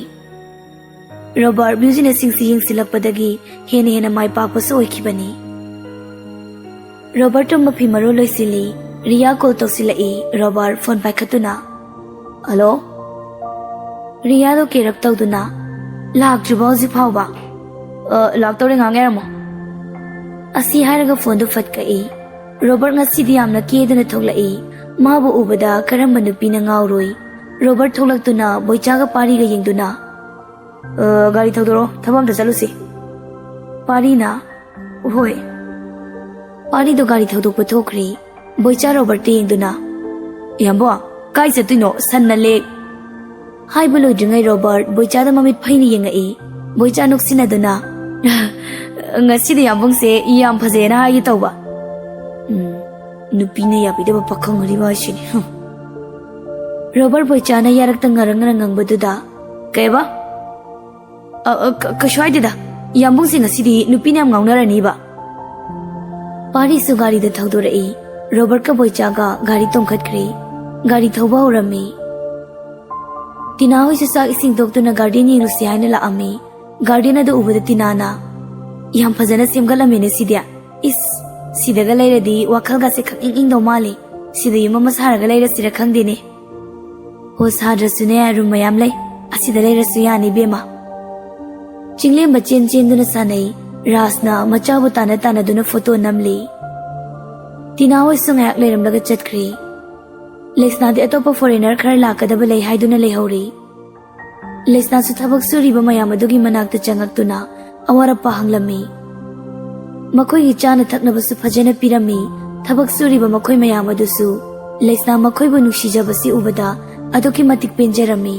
ꯔꯣꯕꯥꯔꯠ ꯕꯤꯖꯤꯅꯦꯁꯁꯤꯡꯁꯤ ꯌꯦꯡꯁꯤꯜꯂꯛꯄꯗꯒꯤ ꯍꯦꯟꯅ ꯍꯦꯟꯅ ꯃꯥꯏ ꯄꯥꯛꯄꯁꯨ ꯑꯣꯏꯈꯤꯕꯅꯤ꯫ ꯔꯣꯕꯔꯠꯇꯨ ꯃꯐꯤ ꯃꯔꯣꯜ ꯂꯣꯏꯁꯤꯜꯂꯤ꯫ ꯔꯤꯌꯥ ꯀꯣꯜ ꯇꯧꯁꯤꯜꯂꯛꯏ꯫ ꯔꯣꯕꯔꯠ ꯐꯣꯟ ꯄꯥꯏꯈꯠꯇꯨꯅ, "ꯍꯜꯂꯣ?" ꯔꯤꯌꯥꯗꯣ ꯀꯦꯔꯞ ꯇꯧꯗꯨꯅ, "ꯂꯥꯛꯇ꯭ꯔꯤꯕꯣ ꯍꯧꯖꯤꯛ ꯐꯥꯎꯕ?" "ꯑ, ꯂꯥꯛꯇꯧꯔꯦ, ꯉꯥꯏꯍꯥꯛ ꯉꯥꯏꯔꯝꯃꯣ꯫" ꯑꯁꯤ ꯍꯥꯏꯔꯒ ꯐꯣꯟꯗꯣ ꯐꯠ ꯀꯛꯏ꯫ ꯔꯣꯕꯔꯠ ꯉꯁꯤꯗꯤ ꯌꯥꯝꯅ ꯀꯦꯗꯨꯅ ꯊꯣꯛꯂꯛꯏ꯫ ꯃꯥꯕꯨ ꯎꯕꯗ ꯀꯔꯝꯕ ꯅꯨꯄꯤꯅ ꯉꯥꯎꯔꯣꯏ? ꯔꯣꯕꯔꯠ ꯊꯣꯛꯂꯛꯇꯨꯅ ꯕꯣꯏꯆꯥꯒ ꯄꯥꯔꯤꯒ ꯌꯦꯡꯗꯨꯅ, "ꯑ, ꯒꯥꯔꯤ ꯊꯧꯗꯣꯔꯛꯑꯣ, ꯊꯕꯛ ꯑꯝꯇ ꯆꯠꯂꯨꯁꯤ꯫" ꯄꯥꯔꯤꯅ, "ꯍꯣꯏ꯫" ꯄꯥꯔꯤꯗꯣ ꯒꯥꯔꯤ ꯊꯧꯗꯣꯛꯄ ꯊꯣꯛꯈ꯭ꯔꯦ꯫ ꯕꯣꯏꯆꯥ ꯔꯣꯕꯔꯠꯇ ꯌꯦꯡꯗꯨꯅ, "ꯏꯌꯥꯝꯕꯣ, ꯀꯥꯏ ꯆꯠꯇꯣꯏꯅꯣ? ꯁꯟꯅ ꯂꯦꯛ꯫" ꯍꯥꯏꯕ ꯂꯣꯏꯗ꯭ꯔꯤꯉꯩ ꯔꯣꯕꯔꯠ ꯕꯣꯏꯆꯥꯗ ꯃꯃꯤꯠ ꯐꯩꯅ ꯌꯦꯡꯉꯛꯏ꯫ ꯕꯣꯏꯆꯥ ꯅꯣꯛꯁꯤꯟꯅꯗꯨꯅ, "ꯉꯁꯤꯗꯤ ꯌꯥꯝꯕꯨꯡꯁꯦ ꯌꯥꯝ ꯐꯖꯩꯌꯦꯅ ꯍꯥꯏꯒꯦ ꯇꯧꯕ꯫" ꯎꯝ, ꯅꯨꯄꯤꯅ ꯌꯥꯕꯤꯗꯕ ꯄꯥꯈꯪ ꯑꯔꯤꯕ ꯍꯥꯏꯁꯤꯅꯤ꯫ ꯍꯨꯝ꯫ ꯔꯣꯕꯔꯠ ꯕꯣꯏꯆꯥꯅ ꯌꯥꯔꯛꯇ ꯉꯔꯪ ꯉꯔꯪ ꯉꯪꯕꯗꯨꯗ, "ꯀꯩꯕ?" "ꯑ, ꯑ, ꯀ-, ꯀꯩꯁꯨ ꯍꯥꯏꯗꯦꯗ꯫ ꯌꯥꯝꯕꯨꯡꯁꯦ ꯉꯁꯤꯗꯤ ꯅꯨꯄꯤꯅ ꯌꯥꯝ ꯉꯥꯎꯅꯔꯅꯤꯕ꯫" ꯄꯥꯔꯤꯁꯨ ꯒꯥꯔꯤꯗ ꯊꯧꯗꯣꯔꯛꯏ꯫ ꯔꯣꯕꯔꯠꯀ ꯕꯣꯏꯆꯥꯒ ꯒꯥꯔꯤ ꯇꯣꯡꯈꯠꯈ꯭ꯔꯦ꯫ ꯒꯥꯔꯤ ꯊꯧꯕ ꯍꯧꯔꯝꯃꯤ꯫ ꯇꯤꯅꯥ ꯍꯣꯏꯁꯨ ꯆꯥꯛ ꯏꯁꯤꯡ ꯇꯣꯛꯇꯨꯅ ꯒꯥꯔꯗꯦꯟ ꯌꯦꯡꯂꯨꯁꯤ ꯍꯥꯏꯅ ꯂꯥꯛꯑꯝꯃꯤ꯫ ꯒꯥꯔꯗꯦꯟ ꯑꯗꯨ ꯎꯕꯗ ꯇꯤꯅꯥꯅ, "ꯌꯥꯝ ꯐꯖꯅ ꯁꯦꯝꯒꯠꯂꯝꯃꯦꯅꯦ ꯁꯤꯗꯤ꯫ ꯏꯁ, ꯁꯤꯗꯒ ꯂꯩꯔꯗꯤ ꯋꯥꯈꯜꯒꯁꯦ ꯈꯪ ꯏꯪ ꯏꯪꯗꯧ ꯃꯥꯜꯂꯤ꯫ ꯁꯤꯗ ꯌꯨꯝ ꯑꯃ ꯁꯥꯔꯒ ꯂꯩꯔꯁꯤꯔ ꯈꯪꯗꯦꯅꯦ꯫ ꯍꯣ, ꯁꯥꯗ꯭ꯔꯁꯨꯅꯦ, ꯔꯨꯝ ꯃꯌꯥꯝ ꯂꯩ꯫ ꯑꯁꯤꯗ ꯂꯩꯔꯁꯨ ꯌꯥꯅꯤ, ꯏꯕꯦꯝꯃ꯫" ꯆꯤꯡꯂꯦꯝꯕ ꯆꯦꯟ ꯆꯦꯟꯗꯨꯅ ꯁꯥꯟꯅꯩ꯫ ꯔꯥꯖꯅ ꯃꯆꯥꯕꯨ ꯇꯥꯟꯅ ꯇꯥꯟꯅꯗꯨꯅ ꯐꯣꯇꯣ ꯅꯝꯂꯤ꯫ ꯇꯤꯅꯥ ꯍꯣꯏꯁꯨ ꯉꯥꯏꯍꯥꯛ ꯂꯩꯔꯝꯂꯒ ꯆꯠꯈ꯭ꯔꯦ꯫ ꯂꯩꯁꯅꯥꯗꯤ ꯑꯇꯣꯞꯄ ꯐꯣꯔꯦꯅꯔ ꯈꯔ ꯂꯥꯛꯀꯗꯕ ꯂꯩ ꯍꯥꯏꯗꯨꯅ ꯂꯩꯍꯧꯔꯤ꯫ ꯂꯩꯁꯅꯥꯁꯨ ꯊꯕꯛ ꯁꯨꯔꯤꯕ ꯃꯌꯥꯝ ꯑꯗꯨꯒꯤ ꯃꯅꯥꯛꯇ ꯆꯪꯉꯛꯇꯨꯅ ꯑꯋꯥꯠ ꯑꯄꯥ ꯍꯪꯂꯝꯃꯤ꯫ ꯃꯈꯣꯏꯒꯤ ꯆꯥꯅ ꯊꯛꯅꯕꯁꯨ ꯐꯖꯅ ꯄꯤꯔꯝꯃꯤ꯫ ꯊꯕꯛ ꯁꯨꯔꯤꯕ ꯃꯈꯣꯏ ꯃꯌꯥꯝ ꯑꯗꯨꯁꯨ ꯂꯩꯁꯅꯥ ꯃꯈꯣꯏꯕꯨ ꯅꯨꯡꯁꯤꯖꯕꯁꯤ ꯎꯕꯗ ꯑꯗꯨꯛꯀꯤ ꯃꯇꯤꯛ ꯄꯦꯟꯖꯔꯝꯃꯤ꯫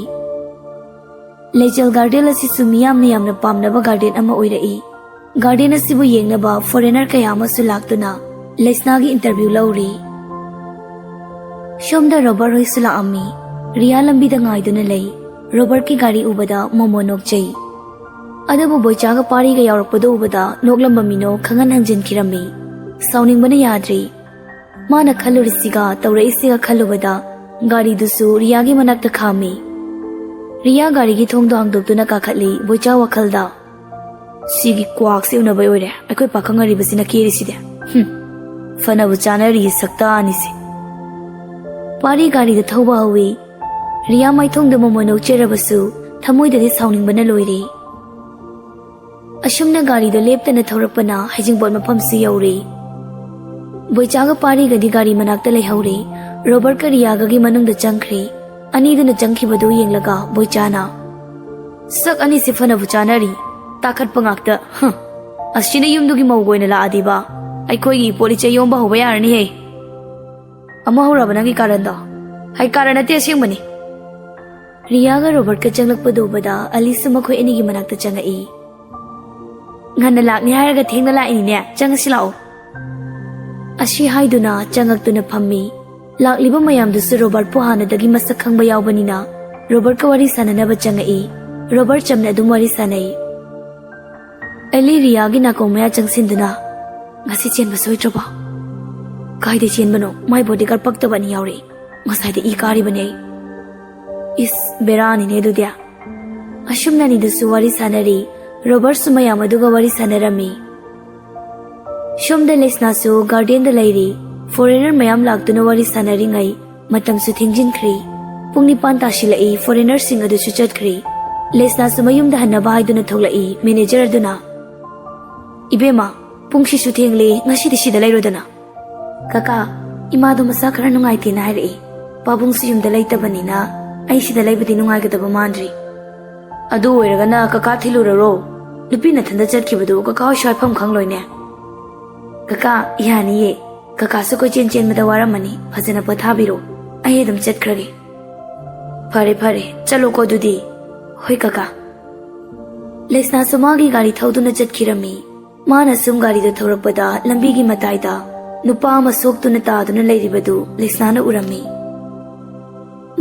ꯂꯩꯆꯦꯜ ꯒꯥꯔꯗꯦꯟ ꯑꯁꯤꯁꯨ ꯃꯤꯌꯥꯝꯅ ꯌꯥꯝꯅ ꯄꯥꯝꯅꯕ ꯒꯥꯔꯗꯦꯟ ꯑꯃ ꯑꯣꯏꯔꯛꯏ꯫ ꯒꯥꯔꯗꯦꯟ ꯑꯁꯤꯕꯨ ꯌꯦꯡꯅꯕ ꯐꯣꯔꯦꯅꯔ ꯀꯌꯥ ꯑꯃꯁꯨ ꯂꯥꯛꯇꯨꯅ ꯂꯩꯁꯅꯥꯒꯤ ꯏꯟꯇꯔꯚ꯭ꯌꯨ ꯂꯧꯔꯤ꯫ ꯁꯣꯝꯗ ꯔꯣꯕꯔꯠ ꯍꯣꯏꯁꯨ ꯂꯥꯛꯑꯝꯃꯤ꯫ ꯔꯤꯌꯥ ꯂꯝꯕꯤꯗ ꯉꯥꯏꯗꯨꯅ ꯂꯩ꯫ ꯔꯣꯕꯔꯠꯀꯤ ꯒꯥꯔꯤ ꯎꯕꯗ ꯃꯣꯃꯣ ꯅꯣꯛꯆꯩ꯫ ꯑꯗꯨꯕꯨ ꯕꯣꯏꯆꯥꯒ ꯄꯥꯔꯤꯒ ꯌꯥꯎꯔꯛꯄꯗꯨ ꯎꯕꯗ ꯅꯣꯛꯂꯝꯕ ꯃꯤꯅꯣ ꯈꯪꯍꯟ ꯍꯟꯖꯤꯟꯈꯤꯔꯝꯃꯤ꯫ ꯁꯥꯎꯅꯤꯡꯕꯅ ꯌꯥꯗ꯭ꯔꯤ꯫ ꯃꯥꯅ ꯈꯜꯂꯨꯔꯤꯁꯤꯒ ꯇꯧꯔꯛꯏꯁꯤꯒ ꯈꯜꯂꯨꯕꯗ ꯒꯥꯔꯤꯗꯨꯁꯨ ꯔꯤꯌꯥꯒꯤ ꯃꯅꯥꯛꯇ ꯈꯥꯝꯃꯤ꯫ ꯔꯤꯌꯥ ꯒꯥꯔꯤꯒꯤ ꯊꯣꯡꯗꯣ ꯍꯥꯡꯗꯣꯛꯇꯨꯅ ꯀꯥꯈꯠꯂꯤ꯫ ꯕꯣꯏꯆꯥ ꯋꯥꯈꯜꯗ, "ꯁꯤꯒꯤ ꯀ꯭ꯋꯥꯛꯁꯦ ꯎꯅꯕꯩ ꯑꯣꯏꯔꯦ ꯑꯩꯈꯣꯏ ꯄꯥꯈꯪ ꯑꯔꯤꯕꯁꯤꯅ ꯀꯦꯔꯤꯁꯤꯗꯤ꯫ ꯍꯨꯝ, ꯐꯅꯕꯨ ꯆꯥꯅꯔꯤ ꯁꯛꯇꯥ ꯑꯅꯤꯁꯦ꯫ ꯄꯥꯔꯤ ꯒꯥꯔꯤꯗ ꯊꯧꯕ ꯍꯧꯏ꯫ ꯔꯤꯌꯥ ꯃꯥꯏꯊꯣꯡꯗ ꯃꯃꯣꯟ ꯅꯣꯛꯆꯔꯕꯁꯨ ꯊꯃꯣꯏꯗꯗꯤ ꯁꯥꯎꯅꯤꯡꯕꯅ ꯂꯣꯏꯔꯦ꯫ ꯑꯁꯨꯝꯅ ꯒꯥꯔꯤꯗꯣ ꯂꯦꯞꯇꯅ ꯊꯧꯔꯛꯄꯅ ꯍꯩꯖꯤꯡꯄꯣꯠ ꯃꯐꯝꯁꯨ ꯌꯧꯔꯦ꯫ ꯕꯣꯏꯆꯥꯒ ꯄꯥꯔꯤꯒꯗꯤ ꯒꯥꯔꯤ ꯃꯅꯥꯛꯇ ꯂꯩꯍꯧꯔꯦ꯫ ꯔꯣꯕꯔꯠꯀ ꯔꯤꯌꯥꯒꯒꯤ ꯃꯅꯨꯡꯗ ꯆꯪꯈ꯭ꯔꯦ꯫ ꯑꯅꯤꯗꯨꯅ ꯆꯪꯈꯤꯕꯗꯨ ꯌꯦꯡꯂꯒ ꯕꯣꯏꯆꯥꯅ, "ꯁꯛ ꯑꯅꯤꯁꯤ ꯐꯅꯕꯨ ꯆꯥꯅꯔꯤ꯫ ꯇꯥꯈꯠꯄ ꯉꯥꯛꯇ꯫ ꯍ, ꯑꯁꯤꯅ ꯌꯨꯝꯗꯨꯒꯤ ꯃꯧꯒ ꯑꯣꯏꯅ ꯂꯥꯛꯑꯗꯤꯕ, ꯑꯩꯈꯣꯏꯒꯤ ꯏꯄꯣꯠ ꯏꯆꯦ ꯌꯣꯝꯕ ꯍꯧꯕ ꯌꯥꯔꯅꯤꯍꯦ꯫ ꯑꯃ ꯍꯧꯔꯕ ꯅꯪꯒꯤ ꯀꯥꯔꯟꯗꯣ?" "ꯍꯥꯏ, ꯀꯥꯔꯟ ꯅꯠꯇꯦ, ꯑꯁꯦꯡꯕꯅꯤ꯫" ꯔꯤꯌꯥꯒ ꯔꯣꯕꯔꯠꯀ ꯆꯪꯂꯛꯄꯗ ꯎꯕꯗ ꯑꯂꯤꯁꯁꯨ ꯃꯈꯣꯏ ꯑꯅꯤꯒꯤ ꯃꯅꯥꯛꯇ ꯆꯪꯉꯛꯏ꯫ "ꯉꯟꯅ ꯂꯥꯛꯅꯤ ꯍꯥꯏꯔꯒ ꯊꯦꯡꯅ ꯂꯥꯛꯏꯅꯤꯅꯦ, ꯆꯪꯉꯁꯤ ꯂꯥꯛꯑꯣ꯫" ꯑꯁꯤ ꯍꯥꯏꯗꯨꯅ ꯆꯪꯉꯛꯇꯨꯅ ꯐꯝꯃꯤ꯫ ꯂꯥꯛꯂꯤꯕ ꯃꯌꯥꯝꯗꯨꯁꯨ ꯔꯣꯕꯔꯠꯄꯨ ꯍꯥꯟꯅꯗꯒꯤ ꯃꯁꯛ ꯈꯪꯕ ꯌꯥꯎꯕꯅꯤꯅ ꯔꯣꯕꯔꯠꯀ ꯋꯥꯔꯤ ꯁꯥꯟꯅꯅꯕ ꯆꯪꯉꯛꯏ꯫ ꯔꯣꯕꯔꯠ ꯆꯝꯅ ꯑꯗꯨꯝ ꯋꯥꯔꯤ ꯁꯥꯟꯅꯩ꯫ ꯑꯦꯂꯤ ꯔꯤꯌꯥꯒꯤ ꯅꯥꯀꯣꯡ ꯃꯌꯥ ꯆꯪꯁꯤꯟꯗꯨꯅ, "ꯉꯁꯤ ꯆꯦꯟꯕ ꯁꯣꯏꯗ꯭ꯔꯕꯣ? ꯀꯥꯏꯗ ꯆꯦꯟꯕꯅꯣ? ꯃꯥꯏ ꯕꯣꯗꯤꯒꯥꯔꯗ ꯄꯛꯇꯕ ꯑꯅꯤ ꯌꯥꯎꯔꯛꯏ꯫ ꯉꯁꯥꯏꯗ ꯏ ꯀꯥꯔꯤꯕꯅꯦ ꯑꯩ꯫" "ꯏꯁ, ꯕꯦꯔꯥꯅꯤꯅꯦ ꯑꯗꯨꯗꯤ꯫" ꯑꯁꯨꯝꯅ ꯑꯅꯤꯗꯨꯁꯨ ꯋꯥꯔꯤ ꯁꯥꯟꯅꯔꯤ꯫ ꯔꯣꯕꯔꯠꯁꯨ ꯃꯌꯥꯝ ꯑꯗꯨꯒ ꯋꯥꯔꯤ ꯁꯥꯟꯅꯔꯝꯃꯤ꯫ ꯁꯣꯝꯗ ꯂꯩꯁꯅꯥꯁꯨ ꯒꯥꯔꯗꯦꯟꯗ ꯂꯩꯔꯤ꯫ ꯐꯣꯔꯦꯅꯔ ꯃꯌꯥꯝ ꯂꯥꯛꯇꯨꯅ ꯋꯥꯔꯤ ꯁꯥꯟꯅꯔꯤꯉꯩ ꯃꯇꯝꯁꯨ ꯊꯦꯡꯖꯤꯟꯈ꯭ꯔꯦ꯫ ꯄꯨꯡ ꯅꯤꯄꯥꯟ ꯇꯥꯁꯤꯜꯂꯛꯏ, ꯐꯣꯔꯦꯅꯔꯁꯤꯡ ꯑꯗꯨꯁꯨ ꯆꯠꯈ꯭ꯔꯦ꯫ ꯂꯩꯁꯅꯥꯁꯨ ꯃꯌꯨꯝꯗ ꯍꯟꯅꯕ ꯍꯥꯏꯗꯨꯅ ꯊꯣꯛꯂꯛꯏ꯫ ꯃꯦꯅꯦꯖꯔ ꯑꯗꯨꯅ, "ꯏꯕꯦꯝꯃ, ꯄꯨꯡꯁꯤꯁꯨ ꯊꯦꯡꯂꯦ, ꯉꯁꯤꯗꯤ ꯁꯤꯗ ꯂꯩꯔꯣꯗꯅ꯫" "ꯀꯀꯥ, ꯏꯃꯥꯗꯣ ꯃꯁꯥ ꯈꯔ ꯅꯨꯡꯉꯥꯏꯇꯦꯅ ꯍꯥꯏꯔꯛꯏ꯫ ꯄꯥꯕꯨꯡꯁꯨ ꯌꯨꯝꯗ ꯂꯩꯇꯕꯅꯤꯅ ꯑꯩ ꯁꯤꯗ ꯂꯩꯕꯗꯤ ꯅꯨꯡꯉꯥꯏꯒꯗꯕ ꯃꯥꯟꯗ꯭ꯔꯤ꯫" "ꯑꯗꯨ ꯑꯣꯏꯔꯒꯅ ꯀꯀꯥ ꯊꯤꯜꯂꯨꯔꯔꯣ꯫ ꯅꯨꯄꯤ ꯅꯊꯟꯗ ꯆꯠꯈꯤꯕꯗꯨ ꯀꯀꯥ ꯍꯣꯏꯁꯨ ꯍꯥꯏꯐꯝ ꯈꯪꯂꯣꯏꯅꯦ꯫" "ꯀꯀꯥ, ꯌꯥꯅꯤꯌꯦ꯫ ꯀꯀꯥꯁꯨ ꯀꯣꯏꯆꯦꯟ ꯆꯦꯟꯕꯗ ꯋꯥꯔꯝꯃꯅꯤ꯫ ꯐꯖꯅ ꯄꯣꯊꯥꯕꯤꯔꯣ꯫ ꯑꯩ ꯑꯗꯨꯝ ꯆꯠꯈ꯭ꯔꯒꯦ꯫" "ꯐꯔꯦ, ꯐꯔꯦ꯫ ꯆꯠꯂꯣꯀꯣ ꯑꯗꯨꯗꯤ꯫" "ꯍꯣꯏ, ꯀꯀꯥ꯫" ꯂꯩꯁꯅꯥꯁꯨ ꯃꯥꯒꯤ ꯒꯥꯔꯤ ꯊꯧꯗꯨꯅ ꯆꯠꯈꯤꯔꯝꯃꯤ꯫ ꯃꯥꯅ ꯁꯨꯝ ꯒꯥꯔꯤꯗ ꯊꯧꯔꯛꯄꯗ ꯂꯝꯕꯤꯒꯤ ꯃꯇꯥꯏꯗ ꯅꯨꯄꯥ ꯑꯃ ꯁꯣꯛꯇꯨꯅ ꯇꯥꯗꯨꯅ ꯂꯩꯔꯤꯕꯗꯨ ꯂꯩꯁꯅꯥꯅ ꯎꯔꯝꯃꯤ꯫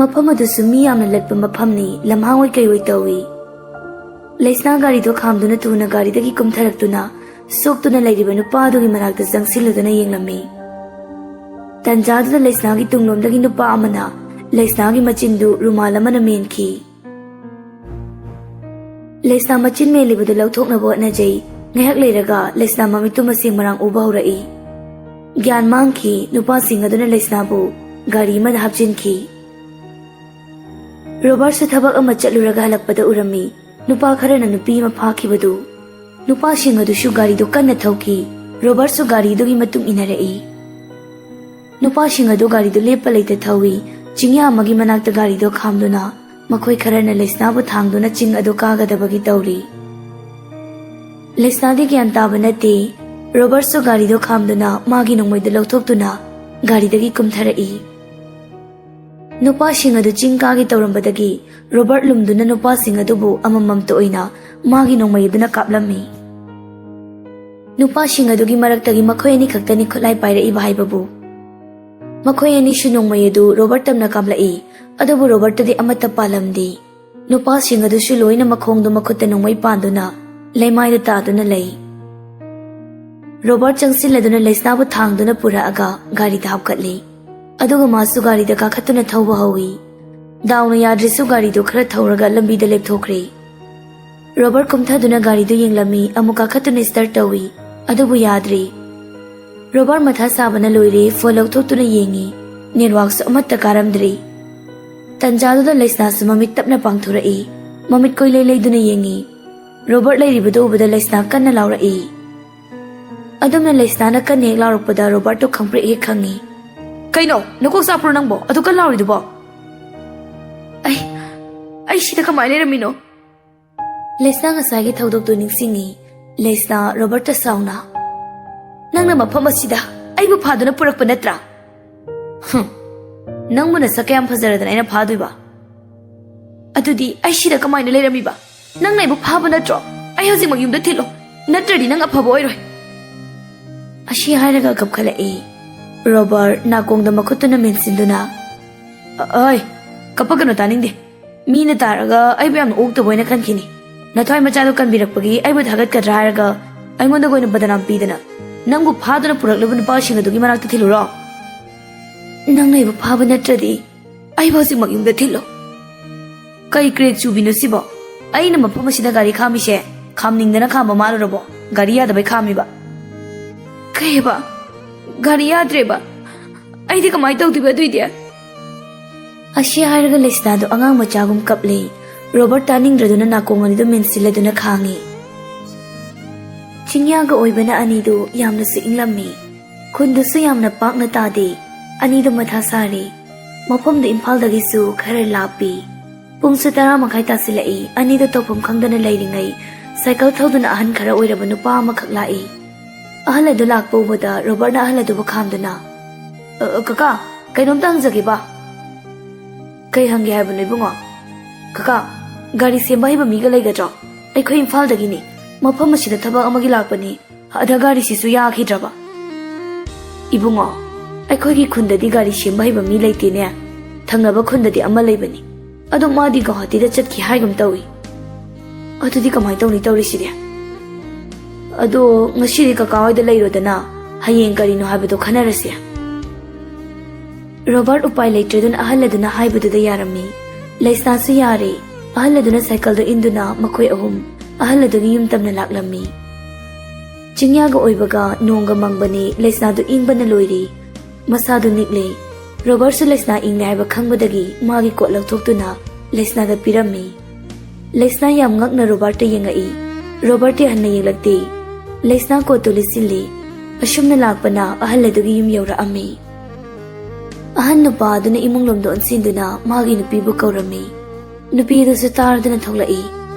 ꯃꯐꯝ ꯑꯗꯨꯁꯨ ꯃꯤ ꯌꯥꯝꯅ ꯂꯠꯄ ꯃꯐꯝꯅꯤ, ꯂꯝꯍꯥꯡ ꯑꯣꯏ ꯀꯩ ꯑꯣꯏ ꯇꯧꯏ꯫ ꯂꯩꯁꯅꯥ ꯒꯥꯔꯤꯗꯣ ꯈꯥꯝꯗꯨꯅ ꯊꯨꯅ ꯒꯥꯔꯤꯗꯒꯤ ꯀꯨꯝꯊꯔꯛꯇꯨꯅ ꯁꯣꯛꯇꯨꯅ ꯂꯩꯔꯤꯕ ꯅꯨꯄꯥ ꯑꯗꯨꯒꯤ ꯃꯅꯥꯛꯇ ꯆꯪꯁꯤꯜꯂꯨꯗꯨꯅ ꯌꯦꯡꯂꯝꯃꯤ꯫ ꯇꯟꯖꯥꯗꯨꯗ ꯂꯩꯁꯅꯥꯒꯤ ꯇꯨꯡꯂꯣꯝꯗꯒꯤ ꯅꯨꯄꯥ ꯑꯃꯅ ꯂꯩꯁꯅꯥꯒꯤ ꯃꯆꯤꯟꯗꯨ ꯔꯨꯃꯥꯜ ꯑꯃꯅ ꯃꯦꯟꯈꯤ꯫ ꯂꯩꯁꯅꯥ ꯃꯆꯤꯟ ꯃꯦꯜꯂꯤꯕꯗꯨ ꯂꯧꯊꯣꯛꯅꯕ ꯍꯣꯠꯅꯖꯩ꯫ ꯉꯥꯏꯍꯥꯛ ꯂꯩꯔꯒ ꯂꯩꯁꯅꯥ ꯃꯃꯤꯠꯇꯨ ꯃꯁꯦꯡ ꯃꯔꯥꯡ ꯎꯕ ꯍꯧꯔꯛꯏ꯫ ꯒ꯭ꯌꯥꯟ ꯃꯥꯡꯈꯤ꯫ ꯅꯨꯄꯥꯁꯤꯡ ꯑꯗꯨꯅ ꯂꯩꯁꯅꯥꯕꯨ ꯒꯥꯔꯤ ꯑꯃꯗ ꯍꯥꯞꯆꯤꯟꯈꯤ꯫ ꯔꯣꯕꯔꯠꯁꯨ ꯊꯕꯛ ꯑꯃ ꯆꯠꯂꯨꯔꯒ ꯍꯜꯂꯛꯄꯗ ꯎꯔꯝꯃꯤ꯫ ꯅꯨꯄꯥ ꯈꯔꯅ ꯅꯨꯄꯤ ꯑꯃ ꯐꯥꯈꯤꯕꯗꯨ꯫ ꯅꯨꯄꯥꯁꯤꯡ ꯑꯗꯨꯁꯨ ꯒꯥꯔꯤꯗꯨ ꯀꯟꯅ ꯊꯧꯈꯤ꯫ ꯔꯣꯕꯔꯠꯁꯨ ꯒꯥꯔꯤꯗꯨꯒꯤ ꯃꯇꯨꯡ ꯏꯟꯅꯔꯛꯏ꯫ ꯅꯨꯄꯥꯁꯤꯡ ꯑꯗꯨ ꯒꯥꯔꯤꯗꯨ ꯂꯦꯞꯄ ꯂꯩꯇ ꯊꯧꯏ꯫ ꯆꯤꯡꯌꯥ ꯑꯃꯒꯤ ꯃꯅꯥꯛꯇ ꯒꯥꯔꯤꯗꯨ ꯈꯥꯝꯗꯨꯅ ꯃꯈꯣꯏ ꯈꯔꯅ ꯂꯩꯁꯅꯥꯕꯨ ꯊꯥꯡꯗꯨꯅ ꯆꯤꯡ ꯑꯗꯨ ꯀꯥꯒꯗꯕꯒꯤ ꯇꯧꯔꯤ꯫ ꯂꯩꯁꯅꯥꯗꯤ ꯒ꯭ꯌꯥꯟ ꯇꯥꯕ ꯅꯠꯇꯦ꯫ ꯔꯣꯕꯔꯠꯁꯨ ꯒꯥꯔꯤꯗꯨ ꯈꯥꯝꯗꯨꯅ ꯃꯥꯒꯤ ꯅꯣꯡꯃꯩꯗꯨ ꯂꯧꯊꯣꯛꯇꯨꯅ ꯒꯥꯔꯤꯗꯒꯤ ꯀꯨꯝꯊꯔꯛꯏ꯫ ꯅꯨꯄꯥꯁꯤꯡ ꯑꯗꯨ ꯆꯤꯡ ꯀꯥꯒꯦ ꯇꯧꯔꯝꯕꯗꯒꯤ ꯔꯣꯕꯔꯠ ꯂꯨꯝꯗꯨꯅ ꯅꯨꯄꯥꯁꯤꯡ ꯑꯗꯨꯕꯨ ꯑꯃꯃꯝꯇ ꯑꯣꯏꯅ ꯃꯥꯒꯤ ꯅꯣꯡꯃꯩ ꯑꯗꯨꯅ ꯀꯥꯞꯂꯝꯃꯤ꯫ ꯅꯨꯄꯥꯁꯤꯡ ꯑꯗꯨꯒꯤ ꯃꯔꯛꯇꯒꯤ ꯃꯈꯣꯏ ꯑꯅꯤ ꯈꯛꯇꯅꯤ ꯈꯨꯠꯂꯥꯏ ꯄꯥꯏꯔꯛꯏꯕ ꯍꯥꯏꯕꯕꯨ꯫ ꯃꯈꯣꯏ ꯑꯅꯤꯁꯨ ꯅꯣꯡꯃꯩ ꯑꯗꯨ ꯔꯣꯕꯔꯠ ꯇꯝꯅ ꯀꯥꯞꯂꯛꯏ, ꯑꯗꯨꯕꯨ ꯔꯣꯕꯔꯠꯇꯗꯤ ꯑꯃꯠꯇ ꯄꯥꯜꯂꯝꯗꯦ꯫ ꯅꯨꯄꯥꯁꯤꯡ ꯑꯗꯨꯁꯨ ꯂꯣꯏꯅ ꯃꯈꯣꯡꯗ ꯃꯈꯨꯠꯇ ꯅꯣꯡꯃꯩ ꯄꯥꯟꯗꯨꯅ ꯂꯩꯃꯥꯏꯗ ꯇꯥꯗꯨꯅ ꯂꯩ꯫ ꯔꯣꯕꯔꯠ ꯆꯪꯁꯤꯜꯂꯗꯨꯅ ꯂꯩꯁꯅꯥꯕꯨ ꯊꯥꯡꯗꯨꯅ ꯄꯨꯔꯛꯑꯒ ꯒꯥꯔꯤꯗ ꯍꯥꯞꯀꯠꯂꯤ꯫ ꯑꯗꯨꯒ ꯃꯥꯁꯨ ꯒꯥꯔꯤꯗ ꯀꯥꯈꯠꯇꯨꯅ ꯊꯧꯕ ꯍꯧꯏ꯫ ꯗꯥꯎꯅ ꯌꯥꯗ꯭ꯔꯤꯁꯨ ꯒꯥꯔꯤꯗꯨ ꯈꯔ ꯊꯧꯔꯒ ꯂꯝꯕꯤꯗ ꯂꯦꯞꯊꯣꯛꯈ꯭ꯔꯦ꯫ ꯔꯣꯕꯔꯠ ꯀꯨꯝꯊꯗꯨꯅ ꯒꯥꯔꯤꯗꯨ ꯌꯦꯡꯂꯝꯃꯤ, ꯑꯃꯨꯛ ꯀꯥꯈꯠꯇꯨꯅ ꯁ꯭ꯇꯥꯔꯠ ꯇꯧꯏ, ꯑꯗꯨꯕꯨ ꯌꯥꯗ꯭ꯔꯦ꯫ ꯔꯣꯕꯔꯠ ꯃꯊꯥ ꯁꯥꯕꯅ ꯂꯣꯏꯔꯦ, ꯐꯣꯟ ꯂꯧꯊꯣꯛꯇꯨꯅ ꯌꯦꯡꯉꯤ, ꯅꯦꯠꯋꯥꯛꯁꯨ ꯑꯃꯠꯇ ꯀꯥꯔꯝꯗ꯭ꯔꯦ꯫ ꯇꯟꯖꯥꯗꯨꯗ ꯂꯩꯁꯅꯥꯁꯨ ꯃꯃꯤꯠ ꯇꯞꯅ ꯄꯥꯡꯊꯣꯔꯛꯏ, ꯃꯃꯤꯠ ꯀꯣꯏꯂꯩ ꯂꯩꯗꯨꯅ ꯌꯦꯡꯉꯤ꯫ ꯔꯣꯕꯔꯠ ꯂꯩꯔꯤꯕꯗꯨ ꯎꯕꯗ ꯂꯩꯁꯅꯥ ꯀꯟꯅ ꯂꯥꯎꯔꯛꯏ꯫ ꯑꯗꯨꯝꯅ ꯂꯩꯁꯅꯥꯅ ꯀꯟꯅ ꯍꯦꯛ ꯂꯥꯎꯔꯛꯄꯗ ꯔꯣꯕꯔꯠꯇꯣ ꯈꯪꯄ꯭ꯔꯦꯛ ꯍꯦꯛ ꯈꯪꯉꯤ꯫ "ꯀꯩꯅꯣ, ꯅꯀꯣꯛ ꯆꯥꯛꯄ꯭ꯔꯣ ꯅꯪꯕꯣ? ꯑꯗꯨ ꯀꯟꯅ ꯂꯥꯎꯔꯤꯗꯨꯕꯣ?" "ꯑꯩ, ꯑꯩ ꯁꯤꯗ ꯀꯃꯥꯏꯅ ꯂꯩꯔꯝꯃꯤꯅꯣ?" ꯂꯩꯁꯅꯥ ꯉꯁꯥꯏꯒꯤ ꯊꯧꯗꯣꯛꯇꯨ ꯅꯤꯡꯁꯤꯡꯉꯤ꯫ ꯂꯩꯁꯅꯥ ꯔꯣꯕꯔꯠꯇ ꯁꯥꯎꯅ, "ꯅꯪꯅ ꯃꯐꯝ ꯑꯁꯤꯗ ꯑꯩꯕꯨ ꯐꯥꯗꯨꯅ ꯄꯨꯔꯛꯄ ꯅꯠꯇ꯭ꯔꯥ? ꯍꯨꯝ, ꯅꯪꯕꯨ ꯅꯁꯛ ꯀꯌꯥꯝ ꯐꯖꯔꯗꯅ ꯑꯩꯅ ꯐꯥꯗꯣꯏꯕ? ꯑꯗꯨꯗꯤ ꯑꯩ ꯁꯤꯗ ꯀꯃꯥꯏꯅ ꯂꯩꯔꯝꯃꯤꯕ? ꯅꯪꯅ ꯑꯩꯕꯨ ꯐꯥꯕ ꯅꯠꯇ꯭ꯔꯣ? ꯑꯩ ꯍꯧꯖꯤꯛꯃꯛ ꯌꯨꯝꯗ ꯊꯤꯜꯂꯣ, ꯅꯠꯇ꯭ꯔꯗꯤ ꯅꯪ ꯑꯐꯕ ꯑꯣꯏꯔꯣꯏ꯫" ꯑꯁꯤ ꯍꯥꯏꯔꯒ ꯀꯞꯈꯠꯂꯛꯏ꯫ ꯔꯣꯕꯔꯠ ꯅꯥꯀꯣꯡꯗ ꯃꯈꯨꯠꯇꯨꯅ ꯃꯦꯟꯁꯤꯟꯗꯨꯅ, "ꯑ-, ꯑꯣꯏ, ꯀꯞꯄꯛꯀꯅꯨ, ꯇꯥꯅꯤꯡꯗꯦ꯫ ꯃꯤꯅ ꯇꯥꯔꯒ ꯑꯩꯕꯨ ꯌꯥꯝꯅ ꯑꯣꯛꯇꯕ ꯑꯣꯏꯅ ꯈꯟꯈꯤꯅꯤ꯫ ꯅꯊ꯭ꯋꯥꯏ ꯃꯆꯥꯗꯣ ꯀꯟꯕꯤꯔꯛꯄꯒꯤ ꯑꯩꯕꯨ ꯊꯥꯒꯠꯀꯗ꯭ꯔꯥ ꯍꯥꯏꯔꯒ ꯑꯩꯉꯣꯟꯗ ꯑꯣꯏꯅ ꯕꯗꯅꯥꯝ ꯄꯤꯗꯅ ꯅꯪꯕꯨ ꯐꯥꯗꯨꯅ ꯄꯨꯔꯛꯂꯤꯕ ꯅꯨꯄꯥꯁꯤꯡ ꯑꯗꯨꯒꯤ ꯃꯅꯥꯛꯇ ꯊꯤꯜꯂꯨꯔꯣ? ꯅꯪꯅ ꯑꯩꯕꯨ ꯐꯥꯕ ꯅꯠꯇ꯭ꯔꯗꯤ ꯑꯩꯕꯨ ꯍꯧꯖꯤꯛꯃꯛ ꯌꯨꯝꯗ ꯊꯤꯜꯂꯣ꯫" "ꯀꯩ ꯀ꯭ꯔꯦꯛ ꯆꯨꯕꯤꯅꯣ ꯁꯤꯕꯣ? ꯑꯩꯅ ꯃꯐꯝ ꯑꯁꯤꯗ ꯒꯥꯔꯤ ꯈꯥꯝꯃꯤꯁꯦ ꯈꯥꯝꯅꯤꯡꯗꯅ ꯈꯥꯝꯕ ꯃꯥꯜꯂꯨꯔꯕꯣ? ꯒꯥꯔꯤ ꯌꯥꯗꯕꯩ ꯈꯥꯝꯃꯤꯕ꯫" "ꯀꯩ ꯍꯥꯏꯕ? ꯒꯥꯔꯤ ꯌꯥꯗ꯭ꯔꯦꯕ꯫ ꯑꯩꯗꯤ ꯀꯃꯥꯏꯅ ꯇꯧꯗꯣꯏꯕ ꯑꯗꯨꯏꯗꯤ? ꯑꯁꯤ ꯍꯥꯏꯔꯒ ꯂꯩꯁꯅꯥꯗꯣ ꯑꯉꯥꯡ ꯃꯆꯥꯒꯨꯝ ꯀꯞꯂꯦ꯫ ꯔꯣꯕꯔꯠ ꯇꯥꯅꯤꯡꯗ꯭ꯔꯗꯨꯅ ꯅꯥꯀꯣꯡ ꯑꯅꯤꯗꯨ ꯃꯦꯟꯁꯤꯜꯂꯗꯨꯅ ꯈꯥꯡꯉꯤ꯫ ꯆꯤꯡꯌꯥꯒ ꯑꯣꯏꯕꯅ ꯑꯅꯤꯗꯨ ꯌꯥꯝꯅꯁꯨ ꯏꯪꯂꯝꯃꯤ꯫ ꯈꯨꯟꯗꯨꯁꯨ ꯌꯥꯝꯅ ꯄꯥꯛꯅ ꯇꯥꯗꯦ꯫ ꯑꯅꯤꯗꯨ ꯃꯊꯥ ꯁꯥꯔꯤ꯫ ꯃꯐꯝꯗꯨ ꯏꯝꯐꯥꯜꯗꯒꯤꯁꯨ ꯈꯔ ꯂꯥꯞꯄꯤ꯫ ꯄꯨꯡꯁꯨ ꯇꯔꯥ ꯃꯈꯥꯏ ꯇꯥꯁꯤꯜꯂꯛꯏ꯫ ꯑꯅꯤꯗꯨ ꯇꯧꯐꯝ ꯈꯪꯗꯅ ꯂꯩꯔꯤꯉꯩ ꯁꯥꯏꯀꯜ ꯊꯧꯗꯨꯅ ꯑꯍꯟ ꯈꯔ ꯑꯣꯏꯔꯕ ꯅꯨꯄꯥ ꯑꯃꯈꯛ ꯂꯥꯛꯏ꯫ ꯑꯍꯜ ꯑꯗꯨ ꯂꯥꯛꯄ ꯎꯕꯗ ꯔꯣꯕꯔꯠꯅ ꯑꯍꯜ ꯑꯗꯨꯕꯨ ꯈꯥꯝꯗꯨꯅ, "ꯑ, ꯑ, ꯀꯀꯥ, ꯀꯩꯅꯣꯝꯇ ꯍꯪꯖꯒꯦꯕ?" "ꯀꯩ ꯍꯪꯒꯦ ꯍꯥꯏꯕꯅꯣ ꯏꯕꯨꯡꯉꯣ?" "ꯀꯀꯥ, ꯒꯥꯔꯤ ꯁꯦꯝꯕ ꯍꯩꯕ ꯃꯤꯒ ꯂꯩꯒꯗ꯭ꯔꯣ? ꯑꯩꯈꯣꯏ ꯏꯝꯐꯥꯜꯗꯒꯤꯅꯤ꯫ ꯃꯐꯝ ꯑꯁꯤꯗ ꯊꯕꯛ ꯑꯃꯒꯤ ꯂꯥꯛꯄꯅꯤ꯫ ꯑꯗ ꯒꯥꯔꯤꯁꯤꯁꯨ ꯌꯥꯈꯤꯗ꯭ꯔꯕ?" "ꯏꯕꯨꯡꯉꯣ, ꯑꯩꯈꯣꯏꯒꯤ ꯈꯨꯟꯗꯗꯤ ꯒꯥꯔꯤ ꯁꯦꯝꯕ ꯍꯩꯕ ꯃꯤ ꯂꯩꯇꯦꯅꯦ꯫ ꯊꯪꯅꯕ ꯈꯨꯟꯗꯗꯤ ꯑꯃ ꯂꯩꯕꯅꯤ꯫ ꯑꯗꯣ ꯃꯥꯗꯤ ꯒꯧꯍꯥꯇꯤꯗ ꯆꯠꯈꯤ ꯍꯥꯏꯒꯨꯝ ꯇꯧꯏ꯫ ꯑꯗꯨꯗꯤ ꯀꯃꯥꯏꯅ ꯇꯧꯅꯤ ꯇꯧꯔꯤꯁꯤꯗꯤ? ꯑꯗꯣ ꯉꯁꯤꯗꯤ ꯀꯀꯥ ꯍꯣꯏꯗ ꯂꯩꯔꯣꯗꯅ, ꯍꯌꯦꯡ ꯀꯔꯤꯅꯣ ꯍꯥꯏꯕꯗꯣ ꯈꯟꯅꯔꯁꯦ꯫" ꯔꯣꯕꯔꯠ ꯎꯄꯥꯏ ꯂꯩꯇ꯭ꯔꯗꯨꯅ ꯑꯍꯜ ꯑꯗꯨꯅ ꯍꯥꯏꯕꯗꯨꯗ ꯌꯥꯔꯝꯃꯤ꯫ ꯂꯩꯁꯅꯥꯁꯨ ꯌꯥꯔꯦ꯫ ꯑꯍꯜ ꯑꯗꯨꯅ ꯁꯥꯏꯀꯜꯗꯣ ꯏꯟꯗꯨꯅ ꯃꯈꯣꯏ ꯑꯍꯨꯝ ꯑꯍꯜ ꯑꯗꯨꯒꯤ ꯌꯨꯝ ꯇꯝꯅ ꯂꯥꯛꯂꯝꯃꯤ꯫ ꯆꯤꯡꯌꯥꯒ ꯑꯣꯏꯕꯒ ꯅꯣꯡꯒ ꯃꯪꯕꯅꯤ꯫ ꯂꯩꯁꯅꯥꯗꯨ ꯏꯪꯕꯅ ꯂꯣꯏꯔꯤ꯫ ꯃꯁꯥꯗꯨ ꯅꯤꯛꯂꯦ꯫ ꯔꯣꯕꯔꯠꯁꯨ ꯂꯩꯁꯅꯥ ꯏꯪꯂꯦ ꯍꯥꯏꯕ ꯈꯪꯕꯗꯒꯤ ꯃꯥꯒꯤ ꯀꯣꯠ ꯂꯧꯊꯣꯛꯇꯨꯅ ꯂꯩꯁꯅꯥꯗ ꯄꯤꯔꯝꯃꯤ꯫ ꯂꯩꯁꯅꯥ ꯌꯥꯝ ꯉꯛꯅ ꯔꯣꯕꯔꯠꯇ ꯌꯦꯡꯉꯛꯏ꯫ ꯔꯣꯕꯔꯠꯇꯤ ꯍꯟꯅ ꯌꯦꯡꯂꯛꯇꯦ꯫ ꯂꯩꯁꯅꯥ ꯀꯣꯠꯇꯨ ꯂꯤꯠꯁꯤꯜꯂꯤ꯫ ꯑꯁꯨꯝꯅ ꯂꯥꯛꯄꯅ ꯑꯍꯜ ꯑꯗꯨꯒꯤ ꯌꯨꯝ ꯌꯧꯔꯛꯑꯝꯃꯤ꯫ ꯑꯍꯟ ꯅꯨꯄꯥ ꯑꯗꯨꯅ ꯏꯃꯨꯡ ꯂꯣꯝꯗ ꯑꯣꯟꯁꯤꯟꯗꯨꯅ ꯃꯥꯒꯤ ꯅꯨꯄꯤꯕꯨ ꯀꯧꯔꯝꯃꯤ꯫ ꯅꯨꯄꯤ ꯑꯗꯨꯁꯨ ꯇꯥꯔꯗꯨꯅ ꯊꯣꯛꯂꯛꯏ꯫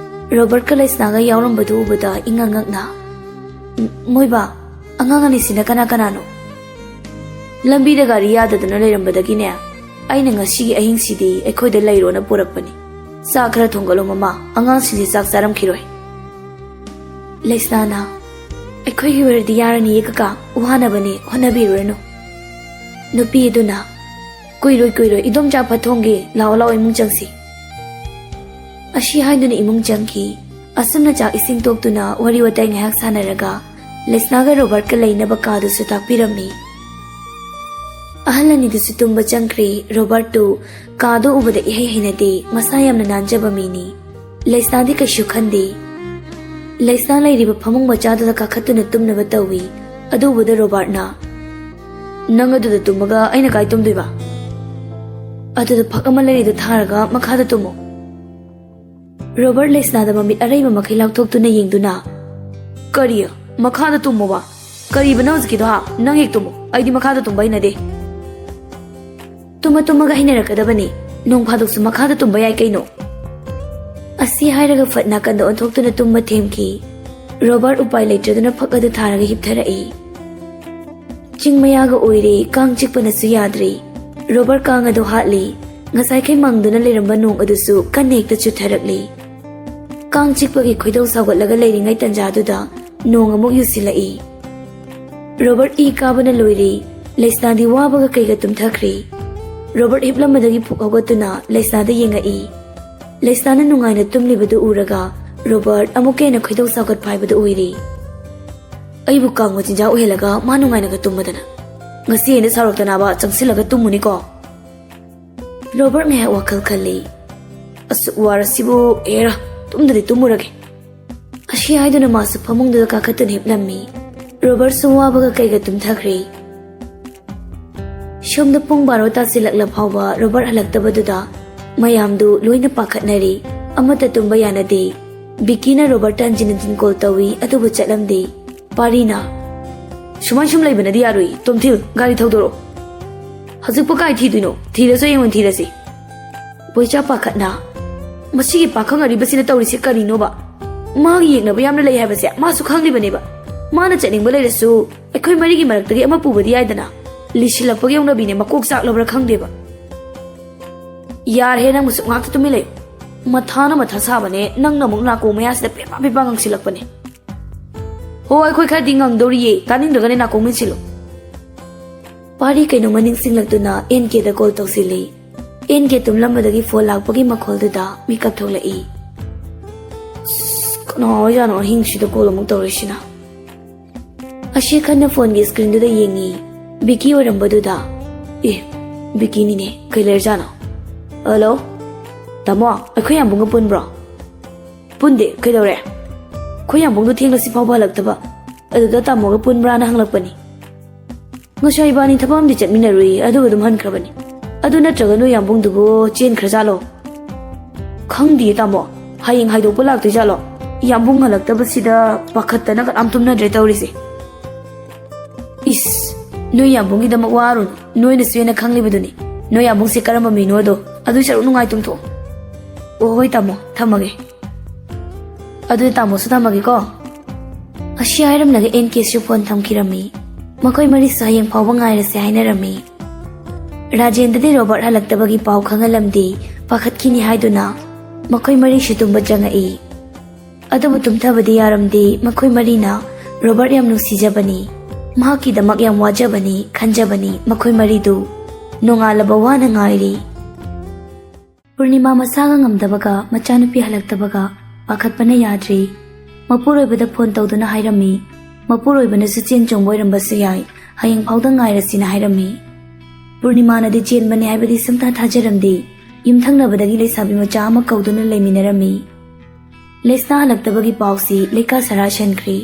ꯔꯣꯕꯔꯠꯀ ꯂꯩꯁꯅꯥꯒ ꯌꯥꯎꯔꯝꯕꯗꯨ ꯎꯕꯗ ꯏꯉꯛ ꯉꯛꯅ, "ꯃꯣꯏꯕꯥ, ꯑꯉꯥꯡ ꯑꯅꯤꯁꯤꯅ ꯀꯅꯥ ꯀꯅꯥꯅꯣ?" "ꯂꯝꯕꯤꯗ ꯒꯥꯔꯤ ꯌꯥꯗꯗꯅ ꯂꯩꯔꯝꯕꯗꯒꯤꯅꯦ, ꯑꯩꯅ ꯉꯁꯤꯒꯤ ꯑꯍꯤꯡꯁꯤꯗꯤ ꯑꯩꯈꯣꯏꯗ ꯂꯩꯔꯣꯅ ꯄꯨꯔꯛꯄꯅꯤ꯫ ꯆꯥꯛ ꯈꯔ ꯊꯣꯡꯒꯠꯂꯣ ꯃꯃꯥ, ꯑꯉꯥꯡꯁꯤꯡꯁꯦ ꯆꯥꯛ ꯆꯥꯔꯝꯈꯤꯔꯣꯏ꯫" ꯂꯩꯁꯅꯥꯅ, "ꯑꯩꯈꯣꯏꯒꯤ ꯑꯣꯏꯔꯗꯤ ꯌꯥꯔꯅꯤꯌꯦ ꯀꯀꯥ, ꯋꯥꯅꯕꯅꯦ, ꯍꯣꯠꯅꯕꯤꯔꯨꯔꯅꯨ꯫" ꯅꯨꯄꯤ ꯑꯗꯨꯅ, "ꯀꯨꯏꯔꯣꯏ ꯀꯨꯏꯔꯣꯏ, ꯏꯗꯣꯝꯆꯥ ꯐꯠ ꯊꯣꯡꯒꯦ, ꯂꯥꯛꯑꯣ ꯂꯥꯛꯑꯣ ꯏꯃꯨꯡ ꯆꯪꯁꯤ꯫" ꯑꯁꯤ ꯍꯥꯏꯗꯨꯅ ꯏꯃꯨꯡ ꯆꯪꯈꯤ꯫ ꯑꯁꯨꯝꯅ ꯆꯥꯛ ꯏꯁꯤꯡ ꯇꯣꯛꯇꯨꯅ ꯋꯥꯔꯤ ꯋꯥꯇꯥꯏ ꯉꯥꯏꯍꯥꯛ ꯁꯥꯟꯅꯔꯒ ꯂꯩꯁꯅꯥꯒ ꯔꯣꯕꯔꯠꯀ ꯂꯩꯅꯕ ꯀꯥꯗꯨꯁꯨ ꯇꯥꯛꯄꯤꯔꯝꯃꯤ꯫ ꯑꯍꯜ ꯑꯅꯤꯗꯨꯁꯨ ꯇꯨꯝꯕ ꯆꯪꯈ꯭ꯔꯦ꯫ ꯔꯣꯕꯔꯠꯇꯨ ꯀꯥꯗꯨ ꯎꯕꯗ ꯏꯍꯩ ꯍꯩꯅꯗꯦ, ꯃꯁꯥ ꯌꯥꯝꯅ ꯅꯥꯟꯖꯕ ꯃꯤꯅꯤ꯫ ꯂꯩꯁꯅꯥꯗꯤ ꯀꯩꯁꯨ ꯈꯟꯗꯦ꯫ ꯂꯩꯁꯅꯥ ꯂꯩꯔꯤꯕ ꯐꯃꯨꯡ ꯃꯆꯥꯗꯨꯗ ꯀꯥꯈꯠꯇꯨꯅ ꯇꯨꯝꯅꯕ ꯇꯧꯏ꯫ ꯑꯗꯨ ꯎꯕꯗ ꯔꯣꯕꯥꯔꯠꯅ, ꯅꯪ ꯑꯗꯨꯗ ꯇꯨꯝꯃꯒ ꯑꯩꯅ ꯀꯥꯏ ꯇꯨꯝꯗꯣꯏꯕ? ꯑꯗꯨꯗ ꯐꯛ ꯑꯃ ꯂꯩꯔꯤꯗꯨ ꯊꯥꯔꯒ ꯃꯈꯥꯗ ꯇꯨꯝꯃꯣ꯫ ꯔꯣꯕꯔꯠ ꯂꯩꯁꯅꯥꯗ ꯃꯃꯤꯠ ꯑꯔꯩꯕ ꯃꯈꯩ ꯂꯥꯎꯊꯣꯛꯇꯨꯅ ꯌꯦꯡꯗꯨꯅ, "ꯀꯔꯤ? ꯃꯈꯥꯗ ꯇꯨꯝꯃꯣꯕ? ꯀꯔꯤꯕ ꯅꯪ ꯍꯧꯖꯤꯛꯀꯤꯗꯣ, ꯍꯥ? ꯅꯪ ꯍꯦꯛ ꯇꯨꯝꯃꯣ, ꯑꯩꯗꯤ ꯃꯈꯥꯗ ꯇꯨꯝꯕ ꯍꯩꯅꯗꯦ꯫ ꯇꯨꯝꯃ ꯇꯨꯝꯃꯒ ꯍꯩꯅꯔꯛꯀꯗꯕꯅꯤ, ꯅꯣꯡ ꯐꯥꯗꯣꯛꯁꯨ ꯃꯈꯥꯗ ꯇꯨꯝꯕ ꯌꯥꯏ ꯀꯩꯅꯣ?" ꯑꯁꯤ ꯍꯥꯏꯔꯒ ꯐꯠ ꯅꯥꯀꯟꯗ ꯑꯣꯟꯊꯣꯛꯇꯨꯅ ꯇꯨꯝꯕ ꯊꯦꯝꯈꯤ꯫ ꯔꯣꯕꯔꯠ ꯎꯄꯥꯏ ꯂꯩꯇ꯭ꯔꯗꯨꯅ ꯐꯛ ꯑꯗꯨ ꯊꯥꯔꯒ ꯍꯤꯞꯊꯔꯛꯏ꯫ ꯆꯤꯡ ꯃꯌꯥꯒ ꯑꯣꯏꯔꯦ, ꯀꯥꯡ ꯆꯤꯛꯄꯅꯁꯨ ꯌꯥꯗ꯭ꯔꯦ꯫ ꯔꯣꯕꯔꯠ ꯀꯥꯡ ꯑꯗꯨ ꯍꯥꯠꯂꯤ꯫ ꯉꯁꯥꯏꯈꯩ ꯃꯪꯗꯨꯅ ꯂꯩꯔꯝꯕ ꯅꯣꯡ ꯑꯗꯨꯁꯨ ꯀꯟꯅ ꯍꯦꯛꯇ ꯆꯨꯊꯔꯛꯂꯤ꯫ ꯀꯥꯡ ꯆꯤꯛꯄꯒꯤ ꯈꯣꯏꯗꯧ ꯁꯥꯎꯒꯠꯂꯒ ꯂꯩꯔꯤꯉꯩ ꯇꯟꯖꯥꯗꯨꯗ ꯅꯣꯡ ꯑꯃꯨꯛ ꯌꯨꯁꯤꯜꯂꯛꯏ꯫ ꯔꯣꯕꯔꯠ ꯏ ꯀꯥꯕꯅ ꯂꯣꯏꯔꯦ꯫ ꯂꯩꯁꯅꯥꯗꯤ ꯋꯥꯕꯒ ꯀꯩꯒ ꯇꯨꯝꯊꯈ꯭ꯔꯦ꯫ ꯔꯣꯕꯔꯠ ꯍꯤꯞꯂꯝꯕꯗꯒꯤ ꯐꯨꯛ ꯍꯧꯒꯠꯇꯨꯅ ꯂꯩꯁꯅꯥꯗ ꯌꯦꯡꯉꯛꯏ꯫ ꯂꯩꯁꯅꯥꯅ ꯅꯨꯡꯉꯥꯏꯅ ꯇꯨꯝꯂꯤꯕꯗꯨ ꯎꯔꯒ ꯔꯣꯕꯔꯠ ꯑꯃꯨꯛꯀ ꯍꯦꯟꯅ ꯈꯣꯏꯗꯧ ꯁꯥꯎꯒꯠꯄ ꯍꯥꯏꯕꯗꯨ ꯑꯣꯏꯔꯦ꯫ "ꯑꯩꯕꯨ ꯀꯥꯡ ꯃꯆꯤꯟꯖꯥꯛ ꯑꯣꯏꯍꯜꯂꯒ ꯃꯥ ꯅꯨꯡꯉꯥꯏꯅꯒ ꯇꯨꯝꯃꯗꯅ꯫ ꯉꯁꯤ ꯑꯩꯅ ꯁꯥꯎꯔꯛꯇꯅꯕ ꯆꯪꯁꯤꯜꯂꯒ ꯇꯨꯝꯃꯨꯅꯤꯀꯣ?" ꯔꯣꯕꯔꯠ ꯉꯥꯏꯍꯥꯛ ꯋꯥꯈꯜ ꯈꯜꯂꯤ꯫ "ꯑꯁꯨꯛ ꯋꯥꯔꯁꯤꯕꯨ, ꯑꯦꯔꯥ, ꯇꯨꯝꯗꯗꯤ ꯇꯨꯝꯃꯨꯔꯒꯦ꯫" ꯑꯁꯤ ꯍꯥꯏꯗꯨꯅ ꯃꯥꯁꯨ ꯐꯃꯨꯡꯗꯨꯗ ꯀꯥꯈꯠꯇꯨꯅ ꯍꯤꯞꯂꯝꯃꯤ꯫ ꯔꯣꯕꯔꯠꯁꯨ ꯋꯥꯕꯒ ꯀꯩꯒ ꯇꯨꯝꯊꯈ꯭ꯔꯦ꯫ ꯁꯣꯝꯗ ꯄꯨꯡ ꯕꯥꯔꯣ ꯇꯥꯁꯤꯜꯂꯛꯂ ꯐꯥꯎꯕ ꯔꯣꯕꯔꯠ ꯍꯜꯂꯛꯇꯕꯗꯨꯗ ꯃꯌꯥꯝꯗꯨ ꯂꯣꯏꯅ ꯄꯥꯈꯠꯅꯔꯤ꯫ ꯑꯃꯠꯇ ꯇꯨꯝꯕ ꯌꯥꯅꯗꯦ꯫ ꯕꯤꯀꯤꯅ ꯔꯣꯕꯔꯠꯇ ꯍꯟꯖꯤꯟ ꯍꯟꯖꯤꯟ ꯀꯣꯜ ꯇꯧꯏ, ꯑꯗꯨꯕꯨ ꯆꯠꯂꯝꯗꯦ꯫ ꯄꯥꯔꯤꯅ, "ꯁꯨꯃꯥꯏ ꯁꯨꯝ ꯂꯩꯕꯅꯗꯤ ꯌꯥꯔꯣꯏ, ꯇꯣꯝꯊꯤꯜ, ꯒꯥꯔꯤ ꯊꯧꯗꯣꯔꯛꯑꯣ꯫" "ꯍꯧꯖꯤꯛꯄꯨ ꯀꯥꯏ ꯊꯤꯗꯣꯏꯅꯣ? ꯊꯤꯔꯁꯨ ꯍꯌꯦꯡ ꯑꯣꯏꯅ ꯊꯤꯔꯁꯤ꯫" ꯕꯣꯏꯆꯥ ꯄꯥꯈꯠꯅ, "ꯃꯁꯤꯒꯤ ꯄꯥꯈꯪ ꯑꯔꯤꯕꯁꯤꯅ ꯇꯧꯔꯤꯁꯤ ꯀꯔꯤꯅꯣꯕ? ꯃꯥꯒꯤ ꯌꯦꯛꯅꯕ ꯌꯥꯝꯅ ꯂꯩ ꯍꯥꯏꯕꯁꯦ ꯃꯥꯁꯨ ꯈꯪꯂꯤꯕꯅꯦꯕ꯫ ꯃꯥꯅ ꯆꯠꯅꯤꯡꯕ ꯂꯩꯔꯁꯨ ꯑꯩꯈꯣꯏ ꯃꯔꯤꯒꯤ ꯃꯔꯛꯇꯒꯤ ꯑꯃ ꯄꯨꯕꯗꯤ ꯌꯥꯏꯗꯅ꯫ ꯂꯤꯁꯤꯜꯂꯛꯄꯒꯤ ꯍꯧꯅꯕꯤꯅꯦ, ꯃꯀꯣꯛ ꯆꯥꯛꯂꯕ꯭ꯔꯥ ꯈꯪꯗꯦꯕ꯫" "ꯌꯥꯔꯦꯍꯦ, ꯅꯪꯕꯨꯁꯨ ꯉꯥꯛꯇ ꯇꯨꯃꯤꯟ ꯂꯩꯌꯨ꯫ ꯃꯊꯥꯅ ꯃꯊꯥ ꯁꯥꯕꯅꯦ, ꯅꯪꯅ ꯑꯃꯨꯛ ꯅꯥꯀꯣꯡ ꯃꯌꯥꯁꯤꯗ ꯄꯦꯄꯥ ꯄꯦꯄꯥ ꯉꯪꯁꯤꯜꯂꯛꯄꯅꯦ꯫" "ꯍꯣ, ꯑꯩꯈꯣꯏ ꯈꯔꯗꯤ ꯉꯪꯗꯧꯔꯤꯌꯦ, ꯇꯥꯅꯤꯡꯗ꯭ꯔꯒꯅꯦ ꯅꯥꯀꯣꯡ ꯃꯦꯟꯁꯤꯜꯂꯨ꯫" ꯄꯥꯔꯤ ꯀꯩꯅꯣꯝꯃ ꯅꯤꯡꯁꯤꯡꯂꯛꯇꯨꯅ ꯑꯦꯟ ꯀꯦꯗ ꯀꯣꯜ ꯇꯧꯁꯤꯜꯂꯤ꯫ ꯑꯦꯟ ꯀꯦ ꯇꯨꯝꯂꯝꯕꯗꯒꯤ ꯐꯣꯟ ꯂꯥꯛꯄꯒꯤ ꯃꯈꯣꯜꯗꯨꯗ ꯃꯤꯀꯞ ꯊꯣꯛꯂꯛꯏ꯫ "ꯑꯁ, ꯀꯅꯥ ꯑꯣꯏꯖꯥꯠꯅꯣ ꯑꯍꯤꯡꯁꯤꯗ ꯀꯣꯜ ꯑꯃꯨꯛ ꯇꯧꯔꯛꯏꯁꯤꯅ?" ꯑꯁꯤ ꯈꯟꯅ ꯐꯣꯟꯒꯤ ꯁ꯭ꯀ꯭ꯔꯤꯟꯗꯨꯗ ꯌꯦꯡꯉꯤ꯫ ꯕꯤꯀꯤ ꯑꯣꯏꯔꯝꯕꯗꯨꯗ, "ꯑꯦ, ꯕꯤꯀꯤꯅꯤꯅꯦ, ꯀꯩ ꯂꯩꯔꯖꯥꯠꯅꯣ?" "ꯍꯜꯂꯣ, ꯇꯥꯃꯣ, ꯑꯩꯈꯣꯏ ꯌꯥꯝꯕꯨꯡꯒ ꯄꯨꯟꯕ꯭ꯔꯣ?" "ꯄꯨꯟꯗꯦ, ꯀꯩꯗꯧꯔꯦ?" "ꯑꯩꯈꯣꯏ ꯌꯥꯝꯕꯨꯡꯗꯣ ꯊꯦꯡꯂꯁꯤ ꯐꯥꯎꯕ ꯍꯜꯂꯛꯇꯕ, ꯑꯗꯨꯗ ꯇꯥꯃꯣꯒ ꯄꯨꯟꯕ꯭ꯔꯥꯅ ꯍꯪꯂꯛꯄꯅꯤ꯫" "ꯉꯁꯥꯏ ꯏꯕꯥꯅꯤ ꯊꯕꯛ ꯑꯃꯗꯤ ꯆꯠꯃꯤꯟꯅꯔꯨꯏ, ꯑꯗꯨꯒ ꯑꯗꯨꯝ ꯍꯟꯈ꯭ꯔꯕꯅꯤ꯫ ꯑꯗꯨ ꯅꯠꯇ꯭ꯔꯒ ꯅꯣꯏ ꯌꯥꯝꯕꯨꯡꯗꯨꯕꯨ ꯆꯦꯟꯈ꯭ꯔꯖꯥꯠꯂꯣ?" "ꯈꯪꯗꯤꯌꯦ ꯇꯥꯃꯣ, ꯍꯌꯦꯡ ꯍꯥꯏꯗꯣꯛꯄ ꯂꯥꯛꯇꯣꯏꯖꯥꯠꯂꯣ? ꯌꯥꯝꯕꯨꯡ ꯍꯜꯂꯛꯇꯕꯁꯤꯗ ꯄꯥꯈꯠꯇꯅ ꯀꯅꯥꯝ ꯇꯨꯝꯅꯗ꯭ꯔꯦ ꯇꯧꯔꯤꯁꯦ꯫" "ꯏꯁ, ꯅꯣꯏ ꯌꯥꯝꯕꯨꯡꯒꯤꯗꯃꯛ ꯋꯥꯔꯨꯅꯨ, ꯅꯣꯏꯅꯁꯨ ꯍꯦꯟꯅ ꯈꯪꯂꯤꯕꯗꯨꯅꯤ ꯅꯣꯏ ꯌꯥꯝꯕꯨꯡꯁꯦ ꯀꯔꯝꯕ ꯃꯤꯅꯣꯗꯣ꯫ ꯑꯗꯨꯏ ꯁꯔꯨꯛ ꯅꯨꯡꯉꯥꯏ ꯇꯨꯝꯊꯣꯛꯑꯣ꯫" "ꯑꯣ ꯍꯣꯏ ꯇꯥꯃꯣ, ꯊꯝꯃꯒꯦ꯫ ꯑꯗꯨꯗꯤ ꯇꯥꯃꯣꯁꯨ ꯊꯝꯃꯒꯦꯀꯣ꯫" ꯑꯁꯤ ꯍꯥꯏꯔꯝꯂꯒ ꯑꯦꯟ ꯀꯦꯁꯨ ꯐꯣꯟ ꯊꯝꯈꯤꯔꯝꯃꯤ꯫ ꯃꯈꯣꯏ ꯃꯔꯤꯁꯨ ꯍꯌꯦꯡ ꯐꯥꯎꯕ ꯉꯥꯏꯔꯁꯦ ꯍꯥꯏꯅꯔꯝꯃꯤ꯫ ꯔꯥꯖꯦꯟꯗꯗꯤ ꯔꯣꯕꯔꯠ ꯍꯜꯂꯛꯇꯕꯒꯤ ꯄꯥꯎ ꯈꯪꯍꯜꯂꯝꯗꯦ, ꯄꯥꯈꯠꯈꯤꯅꯤ ꯍꯥꯏꯗꯨꯅ ꯃꯈꯣꯏ ꯃꯔꯤꯁꯨ ꯇꯨꯝꯕ ꯆꯪꯉꯛꯏ꯫ ꯑꯗꯨꯕꯨ ꯇꯨꯝꯊꯕꯗꯤ ꯌꯥꯔꯝꯗꯦ꯫ ꯃꯈꯣꯏ ꯃꯔꯤꯅ ꯔꯣꯕꯔꯠ ꯌꯥꯝ ꯅꯨꯡꯁꯤꯖꯕꯅꯤ, ꯃꯍꯥꯛꯀꯤꯗꯃꯛ ꯌꯥꯝ ꯋꯥꯖꯕꯅꯤ ꯈꯟꯖꯕꯅꯤ ꯃꯈꯣꯏ ꯃꯔꯤꯗꯨ꯫ ꯅꯣꯡꯉꯥꯜꯂꯕ ꯋꯥꯅ ꯉꯥꯏꯔꯤ꯫ ꯄꯨꯔꯅꯤꯃꯥ ꯃꯁꯥꯒ ꯉꯝꯗꯕꯒ ꯃꯆꯥꯅꯨꯄꯤ ꯍꯜꯂꯛꯇꯕꯒ ꯄꯥꯈꯠꯄꯅ ꯌꯥꯗ꯭ꯔꯤ꯫ ꯃꯄꯨꯔꯣꯏꯕꯗ ꯐꯣꯟ ꯇꯧꯗꯨꯅ ꯍꯥꯏꯔꯝꯃꯤ꯫ ꯃꯄꯨꯔꯣꯏꯕꯅꯁꯨ ꯆꯦꯟ ꯆꯣꯡꯕ ꯑꯣꯏꯔꯝꯕꯁꯨ ꯌꯥꯏ, ꯍꯌꯦꯡ ꯐꯥꯎꯗ ꯉꯥꯏꯔꯁꯤꯅ ꯍꯥꯏꯔꯝꯃꯤ꯫ ꯄꯨꯔꯅꯤꯃꯥꯅꯗꯤ ꯆꯦꯟꯕꯅꯤ ꯍꯥꯏꯕꯗꯤ ꯁꯨꯡꯊꯥ ꯊꯥꯖꯔꯝꯗꯦ꯫ ꯌꯨꯝꯊꯪꯅꯕꯗꯒꯤ ꯂꯩꯁꯥꯕꯤ ꯃꯆꯥ ꯑꯃ ꯀꯧꯗꯨꯅ ꯂꯩꯃꯤꯟꯅꯔꯝꯃꯤ꯫ ꯂꯩꯁꯅꯥ ꯍꯜꯂꯛꯇꯕꯒꯤ ꯄꯥꯎꯁꯤ ꯂꯩꯀꯥ ꯁꯥꯔꯥ ꯁꯟꯈ꯭ꯔꯤ꯫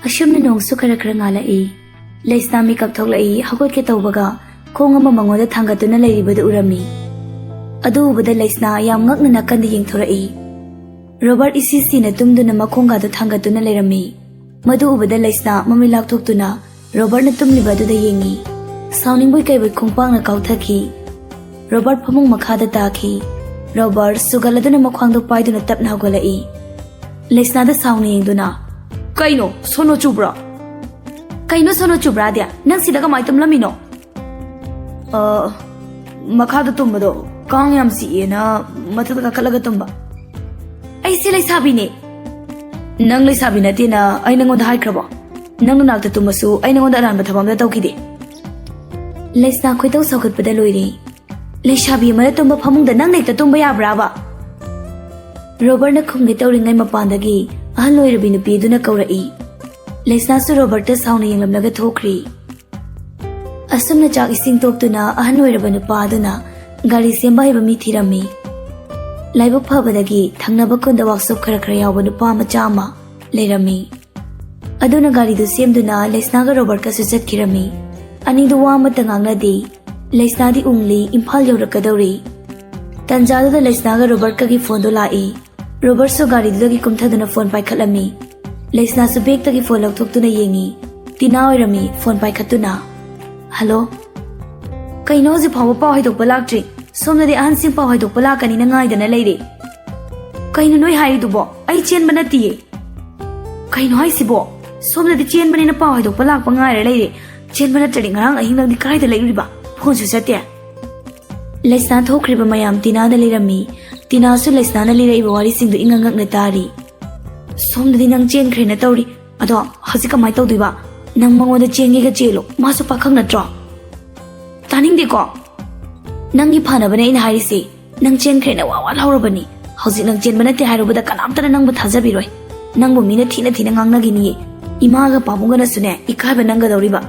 ꯑꯁꯨꯝꯅ ꯅꯣꯡꯁꯨ ꯈꯔ ꯈꯔ ꯉꯥꯜꯂꯛꯏ꯫ ꯂꯩꯁꯅꯥ ꯃꯤꯀꯞ ꯊꯣꯛꯂꯛꯏ꯫ ꯍꯧꯒꯠꯀꯦ ꯇꯧꯕꯒ ꯈꯣꯡ ꯑꯃ ꯃꯉꯣꯟꯗ ꯊꯥꯡꯒꯠꯇꯨꯅ ꯂꯩꯔꯤꯕꯗꯨ ꯎꯔꯝꯃꯤ꯫ ꯑꯗꯨ ꯎꯕꯗ ꯂꯩꯁꯅꯥ ꯌꯥꯝ ꯉꯛꯅ ꯅꯥꯀꯟꯗ ꯌꯦꯡꯊꯣꯔꯛꯏ꯫ ꯔꯣꯕꯔꯠ ꯏꯁꯤ ꯁꯤꯅ ꯇꯨꯝꯗꯨꯅ ꯃꯈꯣꯡꯒꯥꯗꯨ ꯊꯥꯡꯒꯠꯇꯨꯅ ꯂꯩꯔꯝꯃꯤ꯫ ꯃꯗꯨ ꯎꯕꯗ ꯂꯩꯁꯅꯥ ꯃꯃꯤꯠ ꯂꯥꯛꯊꯣꯛꯇꯨꯅ ꯔꯣꯕꯔꯠꯅ ꯇꯨꯝꯂꯤꯕ ꯑꯗꯨꯗ ꯌꯦꯡꯉꯤ꯫ ꯁꯥꯎꯅꯤꯡꯕꯣꯏ ꯀꯩꯕꯣꯏ ꯈꯣꯡꯄꯥꯛꯅ ꯀꯥꯎꯊꯈꯤ꯫ ꯔꯣꯕꯔꯠ ꯐꯃꯨꯡ ꯃꯈꯥꯗ ꯇꯥꯈꯤ꯫ ꯔꯣꯕꯔꯠ ꯁꯨꯒꯠꯂꯗꯨꯅ ꯃꯈ꯭ꯋꯥꯡꯗꯣ ꯄꯥꯏꯗꯨꯅ ꯇꯞꯅ ꯍꯧꯒꯠꯂꯛꯏ꯫ ꯂꯩꯁꯅꯥꯗ ꯁꯥꯎꯅ ꯌꯦꯡꯗꯨꯅ, "ꯀꯩꯅꯣ, ꯁꯣꯅꯣ ꯆꯨꯕ꯭ꯔꯣ?" "ꯀꯩꯅꯣ ꯁꯣꯅꯣ ꯆꯨꯕ꯭ꯔꯥꯗꯤ? ꯅꯪ ꯁꯤꯗ ꯀꯃꯥꯏꯅ ꯇꯨꯝꯂꯝꯃꯤꯅꯣ?" "ꯑ, ꯃꯈꯥꯗ ꯇꯨꯝꯕꯗꯣ ꯀꯥꯡ ꯌꯥꯝ ꯆꯤꯛꯑꯦꯅ ꯃꯊꯛꯇ ꯀꯥꯈꯠꯂꯒ ꯇꯨꯝꯕ꯫" "ꯑꯩꯁꯦ ꯂꯩꯁꯥꯕꯤꯅꯦ꯫" "ꯅꯪ ꯂꯩꯁꯥꯕꯤ ꯅꯠꯇꯦꯅ ꯑꯩ ꯅꯪꯉꯣꯟꯗ ꯍꯥꯏꯈ꯭ꯔꯕꯣ? ꯅꯪ ꯅꯅꯥꯛꯇ ꯇꯨꯝꯃꯁꯨ ꯑꯩ ꯅꯪꯉꯣꯟꯗ ꯑꯔꯥꯟꯕ ꯊꯕꯛ ꯑꯝꯇ ꯇꯧꯈꯤꯗꯦ꯫" ꯂꯩꯁꯅꯥ ꯈꯣꯏꯗꯧ ꯁꯥꯎꯒꯠꯄꯗ ꯂꯣꯏꯔꯦ꯫ "ꯂꯩꯁꯥꯕꯤ ꯑꯃꯅ ꯇꯨꯝꯕ ꯐꯃꯨꯡꯗ ꯅꯪꯅ ꯍꯦꯛꯇ ꯇꯨꯝꯕ ꯌꯥꯕ꯭ꯔꯥꯕ?" ꯔꯣꯕꯔꯠꯅ ꯈꯨꯝꯒꯦ ꯇꯧꯔꯤꯉꯩ ꯃꯄꯥꯟꯗꯒꯤ ꯑꯍꯜ ꯑꯣꯏꯔꯕꯤ ꯅꯨꯄꯤ ꯑꯗꯨꯅ ꯀꯧꯔꯛꯏ꯫ ꯂꯩꯁꯅꯥꯁꯨ ꯔꯣꯕꯔꯠꯇ ꯁꯥꯎꯅ ꯌꯦꯡꯂꯝꯂꯒ ꯊꯣꯛꯈ꯭ꯔꯤ꯫ ꯑꯁꯨꯝꯅ ꯆꯥꯛ ꯏꯁꯤꯡ ꯇꯣꯛꯇꯨꯅ ꯑꯍꯜ ꯑꯣꯏꯔꯕ ꯅꯨꯄꯥ ꯑꯗꯨꯅ ꯒꯥꯔꯤ ꯁꯦꯝꯕ ꯍꯩꯕ ꯃꯤ ꯊꯤꯔꯝꯃꯤ꯫ ꯂꯥꯏꯕꯛ ꯐꯕꯗꯒꯤ ꯊꯪꯅꯕ ꯈꯨꯟꯗ ꯋꯥꯛꯁꯣꯞ ꯈꯔ ꯈꯔ ꯌꯥꯎꯕ ꯅꯨꯄꯥ ꯃꯆꯥ ꯑꯃ ꯂꯩꯔꯝꯃꯤ꯫ ꯑꯗꯨꯅ ꯒꯥꯔꯤꯗꯨ ꯁꯦꯝꯗꯨꯅ ꯂꯩꯁꯅꯥꯒ ꯔꯣꯕꯔꯠꯀꯁꯨ ꯆꯠꯈꯤꯔꯝꯃꯤ꯫ ꯑꯅꯤꯗꯨ ꯋꯥ ꯑꯃꯠꯇ ꯉꯥꯡꯅꯗꯦ꯫ ꯂꯩꯁꯅꯥꯗꯤ ꯎꯪꯂꯤ, ꯏꯝꯐꯥꯜ ꯌꯧꯔꯛꯀꯗꯧꯔꯤ꯫ ꯇꯟꯖꯥꯗꯨꯗ ꯂꯩꯁꯅꯥꯒ ꯔꯣꯕꯔꯠꯀꯒꯤ ꯐꯣꯟꯗꯣ ꯂꯥꯛꯏ꯫ ꯔꯣꯕꯔꯠꯁꯨ ꯒꯥꯔꯤꯗꯨꯗꯒꯤ ꯀꯨꯝꯊꯗꯨꯅ ꯐꯣꯟ ꯄꯥꯏꯈꯠꯂꯝꯃꯤ꯫ ꯂꯩꯁꯅꯥꯁꯨ ꯕꯦꯒꯇꯒꯤ ꯐꯣꯟ ꯂꯧꯊꯣꯛꯇꯨꯅ ꯌꯦꯡꯉꯤ꯫ ꯇꯤꯅꯥ ꯑꯣꯏꯔꯝꯃꯤ ꯐꯣꯟ ꯄꯥꯏꯈꯠꯇꯨꯅ꯫ "ꯍꯜꯂꯣ?" "ꯀꯩꯅꯣ, ꯍꯧꯖꯤꯛ ꯐꯥꯎꯕ ꯄꯥꯎ ꯍꯥꯏꯗꯣꯛꯄ ꯂꯥꯛꯇ꯭ꯔꯤ? ꯁꯣꯝꯗꯗꯤ ꯑꯍꯟꯁꯤꯡ ꯄꯥꯎ ꯍꯥꯏꯗꯣꯛꯄ ꯂꯥꯛꯀꯅꯤꯅ ꯉꯥꯏꯗꯅ ꯂꯩꯔꯦ꯫ ꯀꯩꯅꯣ ꯅꯣꯏ ꯍꯥꯏꯔꯤꯗꯨꯕꯣ? ꯑꯩ ꯆꯦꯟꯕ ꯅꯠꯇꯤꯌꯦ꯫ ꯀꯩꯅꯣ ꯍꯥꯏꯁꯤꯕꯣ? ꯁꯣꯝꯗꯗꯤ ꯆꯦꯟꯕꯅꯤꯅ ꯄꯥꯎ ꯍꯥꯏꯗꯣꯛꯄ ꯂꯥꯛꯄ ꯉꯥꯏꯔ ꯂꯩꯔꯦ꯫ ꯆꯦꯟꯕ ꯅꯠꯇ꯭ꯔꯗꯤ ꯉꯔꯥꯡ ꯑꯍꯤꯡ ꯅꯪꯗꯤ ꯀꯗꯥꯏꯗ ꯂꯩꯔꯨꯔꯤꯕ? ꯐꯣꯟꯁꯨ ꯆꯠꯇꯦ?" ꯂꯩꯁꯅꯥ ꯊꯣꯛꯈ꯭ꯔꯤꯕ ꯃꯌꯥꯝ ꯇꯤꯅꯥꯗ ꯂꯩꯔꯝꯃꯤ꯫ ꯇꯤꯅꯥꯁꯨ ꯂꯩꯁꯅꯥꯅ ꯂꯤꯔꯛꯏꯕ ꯋꯥꯔꯤꯁꯤꯡꯗꯨ ꯏꯉꯛ ꯉꯛꯅ ꯇꯥꯔꯤ꯫ "ꯁꯣꯝꯗꯗꯤ ꯅꯪ ꯆꯦꯟꯈ꯭ꯔꯦꯅ ꯇꯧꯔꯤ꯫ ꯑꯗꯣ ꯍꯧꯖꯤꯛ ꯀꯃꯥꯏꯅ ꯇꯧꯗꯣꯏꯕ? ꯅꯪ ꯃꯉꯣꯟꯗ ꯆꯦꯟꯒꯦꯒ ꯆꯦꯜꯂꯨ, ꯃꯥꯁꯨ ꯄꯥꯈꯪ ꯅꯠꯇ꯭ꯔꯣ?" "ꯇꯥꯅꯤꯡꯗꯦꯀꯣ꯫ ꯅꯪꯒꯤ ꯐꯅꯕꯅꯦ ꯑꯩꯅ ꯍꯥꯏꯔꯤꯁꯦ꯫ ꯅꯪ ꯆꯦꯟꯈ꯭ꯔꯦꯅ ꯋꯥ ꯋꯥ ꯂꯥꯎꯔꯕꯅꯤ꯫ ꯍꯧꯖꯤꯛ ꯅꯪ ꯆꯦꯟꯕ ꯅꯠꯇꯦ ꯍꯥꯏꯔꯨꯕꯗ ꯀꯅꯥꯝꯇꯅ ꯅꯪꯕꯨ ꯊꯥꯖꯕꯤꯔꯣꯏ꯫ ꯅꯪꯕꯨ ꯃꯤꯅ ꯊꯤꯅ ꯊꯤꯅ ꯉꯥꯡꯅꯈꯤꯅꯤꯌꯦ꯫ ꯏꯃꯥꯒ ꯄꯥꯕꯨꯡꯒꯅꯁꯨꯅꯦ ꯏꯀꯥꯏꯕ ꯅꯪꯒꯗꯧꯔꯤꯕ꯫"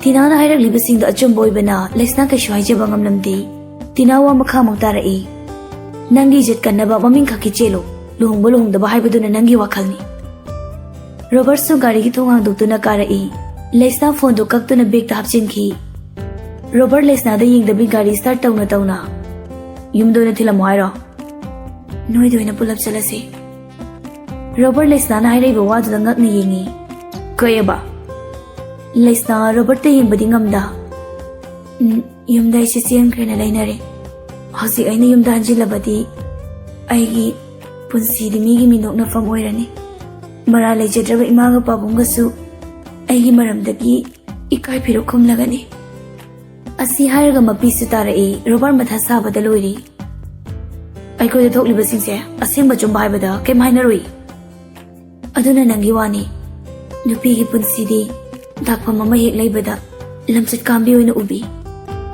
ꯇꯤꯅꯥꯅ ꯍꯥꯏꯔꯛꯂꯤꯕꯁꯤꯡꯗꯣ ꯑꯆꯨꯝꯕ ꯑꯣꯏꯕꯅ ꯂꯩꯁꯅꯥ ꯀꯩꯁꯨ ꯍꯥꯏꯖꯕ ꯉꯝꯂꯝꯗꯦ꯫ ꯇꯤꯅꯥ ꯋꯥ ꯃꯈꯥ ꯑꯃꯨꯛ ꯇꯥꯔꯛꯏ꯫ "ꯅꯪꯒꯤ ꯏꯖꯠ ꯀꯟꯅꯕ ꯃꯃꯤꯡ ꯈꯛꯀꯤ ꯆꯦꯜꯂꯨ꯫ ꯂꯨꯍꯣꯡꯕ ꯂꯨꯍꯣꯡꯗꯕ ꯍꯥꯏꯕꯗꯨꯅ ꯅꯪꯒꯤ ꯋꯥꯈꯜꯅꯤ꯫" ꯔꯣꯕꯔꯠꯁꯨ ꯒꯥꯔꯤꯒꯤ ꯊꯣꯡ ꯍꯥꯡꯗꯣꯛꯇꯨꯅ ꯀꯥꯔꯛꯏ꯫ ꯂꯩꯁꯅꯥ ꯐꯣꯟꯗꯨ ꯀꯛꯇꯨꯅ ꯕꯦꯒꯇ ꯍꯥꯞꯆꯤꯟꯈꯤ꯫ ꯔꯣꯕꯔꯠ ꯂꯩꯁꯅꯥꯗ ꯌꯦꯡꯗꯕꯤ ꯒꯥꯔꯤ ꯁ꯭ꯇꯥꯔꯠ ꯇꯧꯅ ꯇꯧꯅ, "ꯌꯨꯝꯗ ꯑꯣꯏꯅ ꯊꯤꯜꯂꯝꯃꯣ ꯍꯥꯏꯔꯣ? ꯅꯣꯏꯗ ꯑꯣꯏꯅ ꯄꯨꯂꯞ ꯆꯠꯂꯁꯤ꯫" ꯔꯣꯕꯔꯠ ꯂꯩꯁꯅꯥꯅ ꯍꯥꯏꯔꯛꯏꯕ ꯋꯥꯗꯨꯗ ꯉꯛꯅ ꯌꯦꯡꯉꯤ꯫ "ꯀꯩꯑꯕ?" ꯂꯩꯁꯅꯥ ꯔꯣꯕꯔꯠꯇ ꯌꯦꯡꯕꯗꯤ ꯉꯝꯗ, "ꯎꯝ, ꯌꯨꯝꯗ ꯑꯩꯁꯦ ꯆꯦꯟꯈ꯭ꯔꯦꯅ ꯂꯩꯅꯔꯦ꯫ ꯍꯧꯖꯤꯛ ꯑꯩꯅ ꯌꯨꯝꯗ ꯍꯟꯖꯤꯜꯂꯕꯗꯤ ꯑꯩꯒꯤ ꯄꯨꯟꯁꯤꯗꯤ ꯃꯤꯒꯤ ꯃꯤꯅꯣꯛꯅꯐꯝ ꯑꯣꯏꯔꯅꯤ꯫ ꯃꯔꯥꯜ ꯂꯩꯖꯗ꯭ꯔꯕ ꯏꯃꯥꯒ ꯄꯥꯕꯨꯡꯒꯁꯨ ꯑꯩꯒꯤ ꯃꯔꯝꯗꯒꯤ ꯏꯀꯥꯏ ꯐꯤꯔꯨꯛ ꯈꯨꯝꯂꯒꯅꯤ꯫" ꯑꯁꯤ ꯍꯥꯏꯔꯒ ꯃꯄꯤꯁꯨ ꯇꯥꯔꯛꯏ꯫ ꯔꯣꯕꯔꯠ ꯃꯊꯥ ꯁꯥꯕꯗ ꯂꯣꯏꯔꯤ꯫ "ꯑꯩꯈꯣꯏꯗ ꯊꯣꯛꯂꯤꯕꯁꯤꯡꯁꯦ ꯑꯁꯦꯡꯕ ꯑꯆꯨꯝꯕ ꯍꯥꯏꯕꯗ ꯀꯩꯝ ꯍꯥꯏꯅꯔꯨꯏ꯫ ꯑꯗꯨꯅ ꯅꯪꯒꯤ ꯋꯥꯅꯤ꯫ ꯅꯨꯄꯤꯒꯤ ꯄꯨꯟꯁꯤꯗꯤ ꯗꯥꯛꯐꯝ ꯑꯃ ꯍꯦꯛ ꯂꯩꯕꯗ ꯂꯝꯆꯠ ꯀꯥꯝꯕꯤ ꯑꯣꯏꯅ ꯎꯕꯤ꯫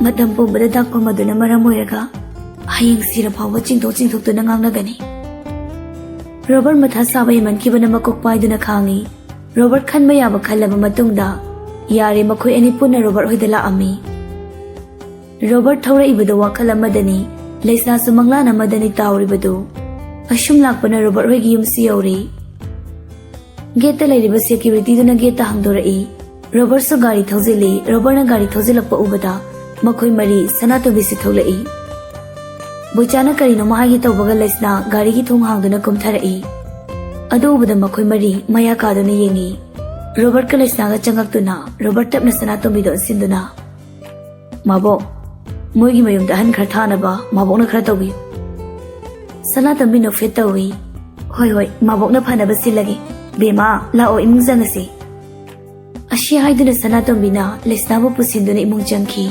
ꯃꯇꯝ ꯄꯨꯝꯕꯗ ꯗꯥꯛꯐꯝ ꯑꯗꯨꯅ ꯃꯔꯝ ꯑꯣꯏꯔꯒ ꯍꯌꯦꯡ ꯁꯤꯔ ꯐꯥꯎꯕ ꯆꯤꯡꯊꯣꯛ ꯆꯤꯡꯊꯣꯛꯇꯨꯅ ꯉꯥꯡꯅꯒꯅꯤ꯫" ꯔꯣꯕꯔꯠ ꯃꯊꯥ ꯁꯥꯕ ꯍꯦꯟꯃꯟꯈꯤꯕꯅ ꯃꯀꯣꯛ ꯄꯥꯏꯗꯨꯅ ꯈꯥꯡꯉꯤ꯫ ꯔꯣꯕꯔꯠ ꯈꯟꯕ ꯌꯥꯕ ꯈꯜꯂꯕ ꯃꯇꯨꯡꯗ ꯌꯥꯔꯦ, ꯃꯈꯣꯏ ꯑꯅꯤ ꯄꯨꯟꯅ ꯔꯣꯕꯔꯠ ꯍꯣꯏꯗ ꯂꯥꯛꯑꯝꯃꯤ꯫ ꯔꯣꯕꯔꯠ ꯊꯧꯔꯛꯏꯕꯗꯨ ꯋꯥꯈꯜ ꯑꯃꯗꯅꯤ, ꯂꯩꯁꯅꯥꯁꯨ ꯃꯪꯂꯥꯟ ꯑꯃꯗꯅꯤ ꯇꯥꯎꯔꯤꯕꯗꯨ꯫ ꯑꯁꯨꯝ ꯂꯥꯛꯄꯅ ꯔꯣꯕꯔꯠ ꯍꯣꯏꯒꯤ ꯌꯨꯝꯁꯨ ꯌꯧꯔꯦ꯫ ꯒꯦꯠꯇ ꯂꯩꯔꯤꯕ ꯁꯦꯀ꯭ꯌꯨꯔꯤꯇꯤꯗꯨꯅ ꯒꯦꯠꯇ ꯍꯥꯡꯗꯣꯔꯛꯏ꯫ ꯔꯣꯕꯔꯠꯁꯨ ꯒꯥꯔꯤ ꯊꯧꯖꯤꯜꯂꯤ꯫ ꯔꯣꯕꯔꯠꯅ ꯒꯥꯔꯤ ꯊꯧꯖꯤꯜꯂꯛꯄ ꯎꯕꯗ ꯃꯈꯣꯏ ꯃꯔꯤ ꯁꯅꯥꯇꯣꯝꯕꯤꯁꯤ ꯊꯣꯛꯂꯛꯏ꯫ ꯕꯣꯏꯆꯥꯅ ꯀꯔꯤꯅꯣꯃ ꯍꯥꯏꯒꯦ ꯇꯧꯕꯒ ꯂꯩꯁꯅꯥ ꯒꯥꯔꯤꯒꯤ ꯊꯣꯡ ꯍꯥꯡꯗꯨꯅ ꯀꯨꯝꯊꯔꯛꯏ꯫ ꯑꯗꯨ ꯎꯕꯗ ꯃꯈꯣꯏ ꯃꯔꯤ ꯃꯌꯥ ꯀꯥꯗꯨꯅ ꯌꯦꯡꯉꯤ꯫ ꯔꯣꯕꯔꯠꯀ ꯂꯩꯁꯅꯥꯒ ꯆꯪꯉꯛꯇꯨꯅ ꯔꯣꯕꯔꯠ ꯇꯞꯅ ꯁꯅꯥꯇꯣꯝꯕꯤꯗ ꯑꯣꯟꯁꯤꯟꯗꯨꯅ, "ꯃꯥꯕꯣꯛ, ꯃꯣꯏꯒꯤ ꯃꯌꯨꯝꯗ ꯑꯍꯟ ꯈꯔ ꯊꯥꯅꯕ ꯃꯥꯕꯣꯛꯅ ꯈꯔ ꯇꯧꯕꯤꯌꯨ꯫" ꯁꯅꯥꯇꯣꯝꯕꯤ ꯅꯣꯛꯐꯦꯠ ꯇꯧꯏ꯫ "ꯍꯣꯏ, ꯍꯣꯏ, ꯃꯥꯕꯣꯛꯅ ꯐꯅꯕ ꯁꯤꯜꯂꯒꯦ꯫ ꯕꯦꯝꯃ, ꯂꯥꯛꯑꯣ, ꯏꯃꯨꯡ ꯆꯪꯉꯁꯤ꯫" ꯑꯁꯤ ꯍꯥꯏꯗꯨꯅ ꯁꯅꯥꯇꯣꯝꯕꯤꯅ ꯂꯩꯁꯅꯥꯕꯨ ꯄꯨꯁꯤꯟꯗꯨꯅ ꯏꯃꯨꯡ ꯆꯪꯈꯤ꯫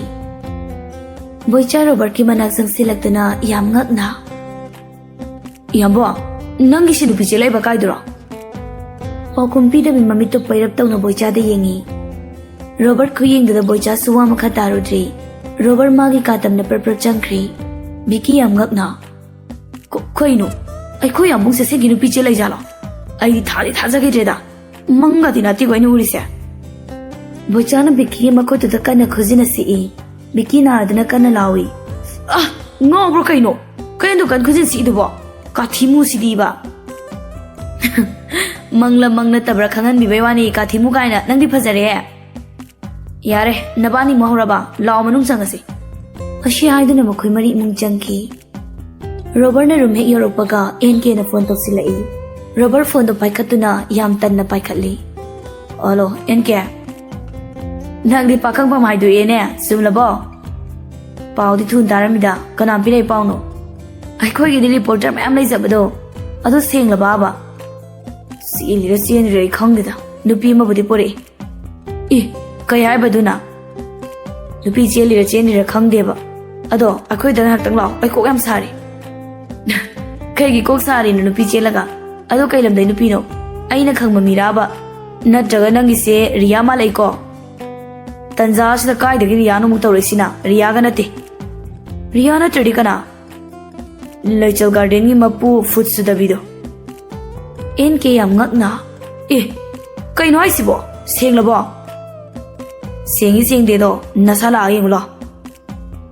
ꯕꯣꯏꯆꯥ ꯔꯣꯕꯔꯠꯀꯤ ꯃꯅꯥꯛ ꯆꯪꯁꯤꯜꯂꯛꯇꯨꯅ ꯌꯥꯝ ꯉꯛꯅ, "ꯏꯌꯥꯝꯕꯣ, ꯅꯪꯒꯤ ꯁꯤ ꯅꯨꯄꯤ ꯆꯦꯜꯂꯛꯏꯕ ꯀꯥꯏꯗꯨꯔꯣ?" ꯄꯥꯎꯈꯨꯝ ꯄꯤꯗꯕꯤ ꯃꯃꯤꯠꯇꯨ ꯄꯩꯔꯞ ꯇꯧꯅ ꯕꯣꯏꯆꯥꯗ ꯌꯦꯡꯉꯤ꯫ ꯔꯣꯕꯔꯠ ꯈꯨꯌꯦꯡꯗꯨꯗ ꯕꯣꯏꯆꯥꯁꯨ ꯋꯥ ꯃꯈꯥ ꯇꯥꯔꯨꯗ꯭ꯔꯤ꯫ ꯔꯣꯕꯔꯠ ꯃꯥꯒꯤ ꯀꯥ ꯇꯝꯅ ꯄ꯭ꯔꯞ ꯄ꯭ꯔꯞ ꯆꯪꯈ꯭ꯔꯤ꯫ ꯕꯤꯀꯤ ꯌꯥꯝ ꯉꯛꯅ, "ꯀ-, ꯀꯩꯅꯣ? ꯑꯩꯈꯣꯏ ꯌꯥꯝꯕꯨꯡ ꯁꯦꯁꯦꯟꯒꯤ ꯅꯨꯄꯤ ꯆꯦꯜ ꯂꯩꯖꯥꯠꯂꯣ? ꯑꯩꯗꯤ ꯊꯥꯗꯤ ꯊꯥꯖꯈꯤꯗ꯭ꯔꯦꯗ꯫ ꯃꯪꯒꯗꯤ ꯅꯠꯇꯦꯀꯣ ꯑꯩꯅ ꯎꯔꯤꯁꯦ꯫" ꯕꯣꯏꯆꯥꯅ ꯕꯤꯀꯤꯒꯤ ꯃꯈꯨꯠꯇꯨꯗ ꯀꯟꯅ ꯈꯨꯖꯤꯟꯅ ꯁꯤꯛꯏ꯫ ꯕꯤꯀꯤ ꯅꯥꯔꯗꯨꯅ ꯀꯟꯅ ꯂꯥꯎꯏ, "ꯑ, ꯉꯥꯎꯕ꯭ꯔꯣ ꯀꯩꯅꯣ? ꯀꯩꯅꯣ ꯗꯨꯀꯥꯟ ꯈꯨꯖꯤꯟ ꯁꯤꯛꯏꯗꯨꯕꯣ? ꯀꯥꯊꯤꯃꯨꯁꯤꯗꯤꯕ!" "ꯃꯪꯂ ꯃꯪ ꯅꯠꯇꯕ꯭ꯔꯥ ꯈꯪꯍꯟꯕꯤꯕꯩ ꯋꯥꯅꯤ, ꯀꯥꯊꯤꯃꯨ ꯀꯥꯏꯅ꯫ ꯅꯪꯗꯤ ꯐꯖꯔꯦꯍꯦ꯫" "ꯌꯥꯔꯦ, ꯅꯕꯥꯅꯤꯃꯨꯛ ꯍꯧꯔꯕ? ꯂꯥꯛꯑꯣ, ꯃꯅꯨꯡ ꯆꯪꯉꯁꯤ꯫" ꯑꯁꯤ ꯍꯥꯏꯗꯨꯅ ꯃꯈꯣꯏ ꯃꯔꯤ ꯏꯃꯨꯡ ꯆꯪꯈꯤ꯫ ꯔꯣꯕꯔꯠꯅ ꯔꯨꯝ ꯍꯦꯛ ꯌꯧꯔꯛꯄꯒ ꯑꯦꯟ ꯀꯦꯅ ꯐꯣꯟ ꯇꯧꯁꯤꯜꯂꯛꯏ꯫ ꯔꯣꯕꯔꯠ ꯐꯣꯟꯗꯣ ꯄꯥꯏꯈꯠꯇꯨꯅ ꯌꯥꯝ ꯇꯟꯅ ꯄꯥꯏꯈꯠꯂꯤ꯫ "ꯍꯜꯂꯣ, ꯑꯦꯟ ꯀꯦ꯫ ꯅꯪꯗꯤ ꯄꯥꯈꯪꯐꯝ ꯍꯥꯏꯗꯣꯛꯑꯦꯅꯦ, ꯆꯨꯝꯂꯕꯣ? ꯄꯥꯎꯗꯤ ꯊꯨꯅ ꯇꯥꯔꯝꯃꯤꯗ, ꯀꯅꯥ ꯄꯤꯔꯛꯏ ꯄꯥꯎꯅꯣ?" "ꯑꯩꯈꯣꯏꯒꯤꯗꯤ ꯔꯤꯄꯣꯔꯇꯔ ꯃꯌꯥꯝ ꯂꯩꯖꯕꯗꯣ, ꯑꯗꯨ ꯁꯦꯡꯂꯕꯕ?" "ꯆꯦꯜꯂꯤꯔ ꯆꯦꯟꯗ꯭ꯔꯤꯔ ꯑꯩ ꯈꯪꯗꯦꯗ, ꯅꯨꯄꯤ ꯑꯃꯕꯨꯗꯤ ꯄꯨꯔꯛꯏ꯫" "ꯏ, ꯀꯩ ꯍꯥꯏꯕꯗꯨꯅ?" "ꯅꯨꯄꯤ ꯆꯦꯜꯂꯤꯔ ꯆꯦꯟꯗ꯭ꯔꯤꯔ ꯈꯪꯗꯦꯕ꯫ ꯑꯗꯣ ꯑꯩꯈꯣꯏꯗ ꯉꯥꯏꯍꯥꯛꯇꯪ ꯂꯥꯛꯑꯣ, ꯑꯩ ꯀꯣꯛ ꯌꯥꯝ ꯁꯥꯔꯤ꯫" "ꯀꯩꯒꯤ ꯀꯣꯛ ꯁꯥꯔꯤꯅꯣ ꯅꯨꯄꯤ ꯆꯦꯜꯂꯒ? ꯑꯗꯣ ꯀꯩ ꯂꯝꯗꯩ ꯅꯨꯄꯤꯅꯣ? ꯑꯩꯅ ꯈꯪꯕ ꯃꯤꯔꯥꯕ? ꯅꯠꯇ꯭ꯔꯒ ꯅꯪꯒꯤꯁꯦ ꯔꯤꯌꯥ ꯃꯥꯜꯂꯛꯏꯀꯣ? ꯇꯟꯖꯥ ꯑꯁꯤꯗ ꯀꯥꯏꯗꯒꯤ ꯔꯤꯌꯥꯅꯣ ꯑꯃꯨꯛ ꯇꯧꯔꯛꯏꯁꯤꯅ? ꯔꯤꯌꯥꯒ ꯅꯠꯇꯦ꯫" "ꯔꯤꯌꯥ ꯅꯠꯇ꯭ꯔꯗꯤ ꯀꯅꯥ?" "ꯂꯩꯆꯜ ꯒꯥꯔꯗꯦꯟꯒꯤ ꯃꯄꯨ ꯐꯨꯠ ꯁꯨꯗꯕꯤꯗꯣ꯫" ꯑꯦꯟ ꯀꯦ ꯌꯥꯝ ꯉꯛꯅ, "ꯑꯦ, ꯀꯩꯅꯣ ꯍꯥꯏꯁꯤꯕꯣ? ꯁꯦꯡꯂꯕꯣ?" "ꯁꯦꯡꯉꯤ ꯁꯦꯡꯗꯦꯗꯣ ꯅꯁꯥ ꯂꯥꯛꯑꯒ ꯌꯦꯡꯉꯨ ꯂꯥꯎ꯫"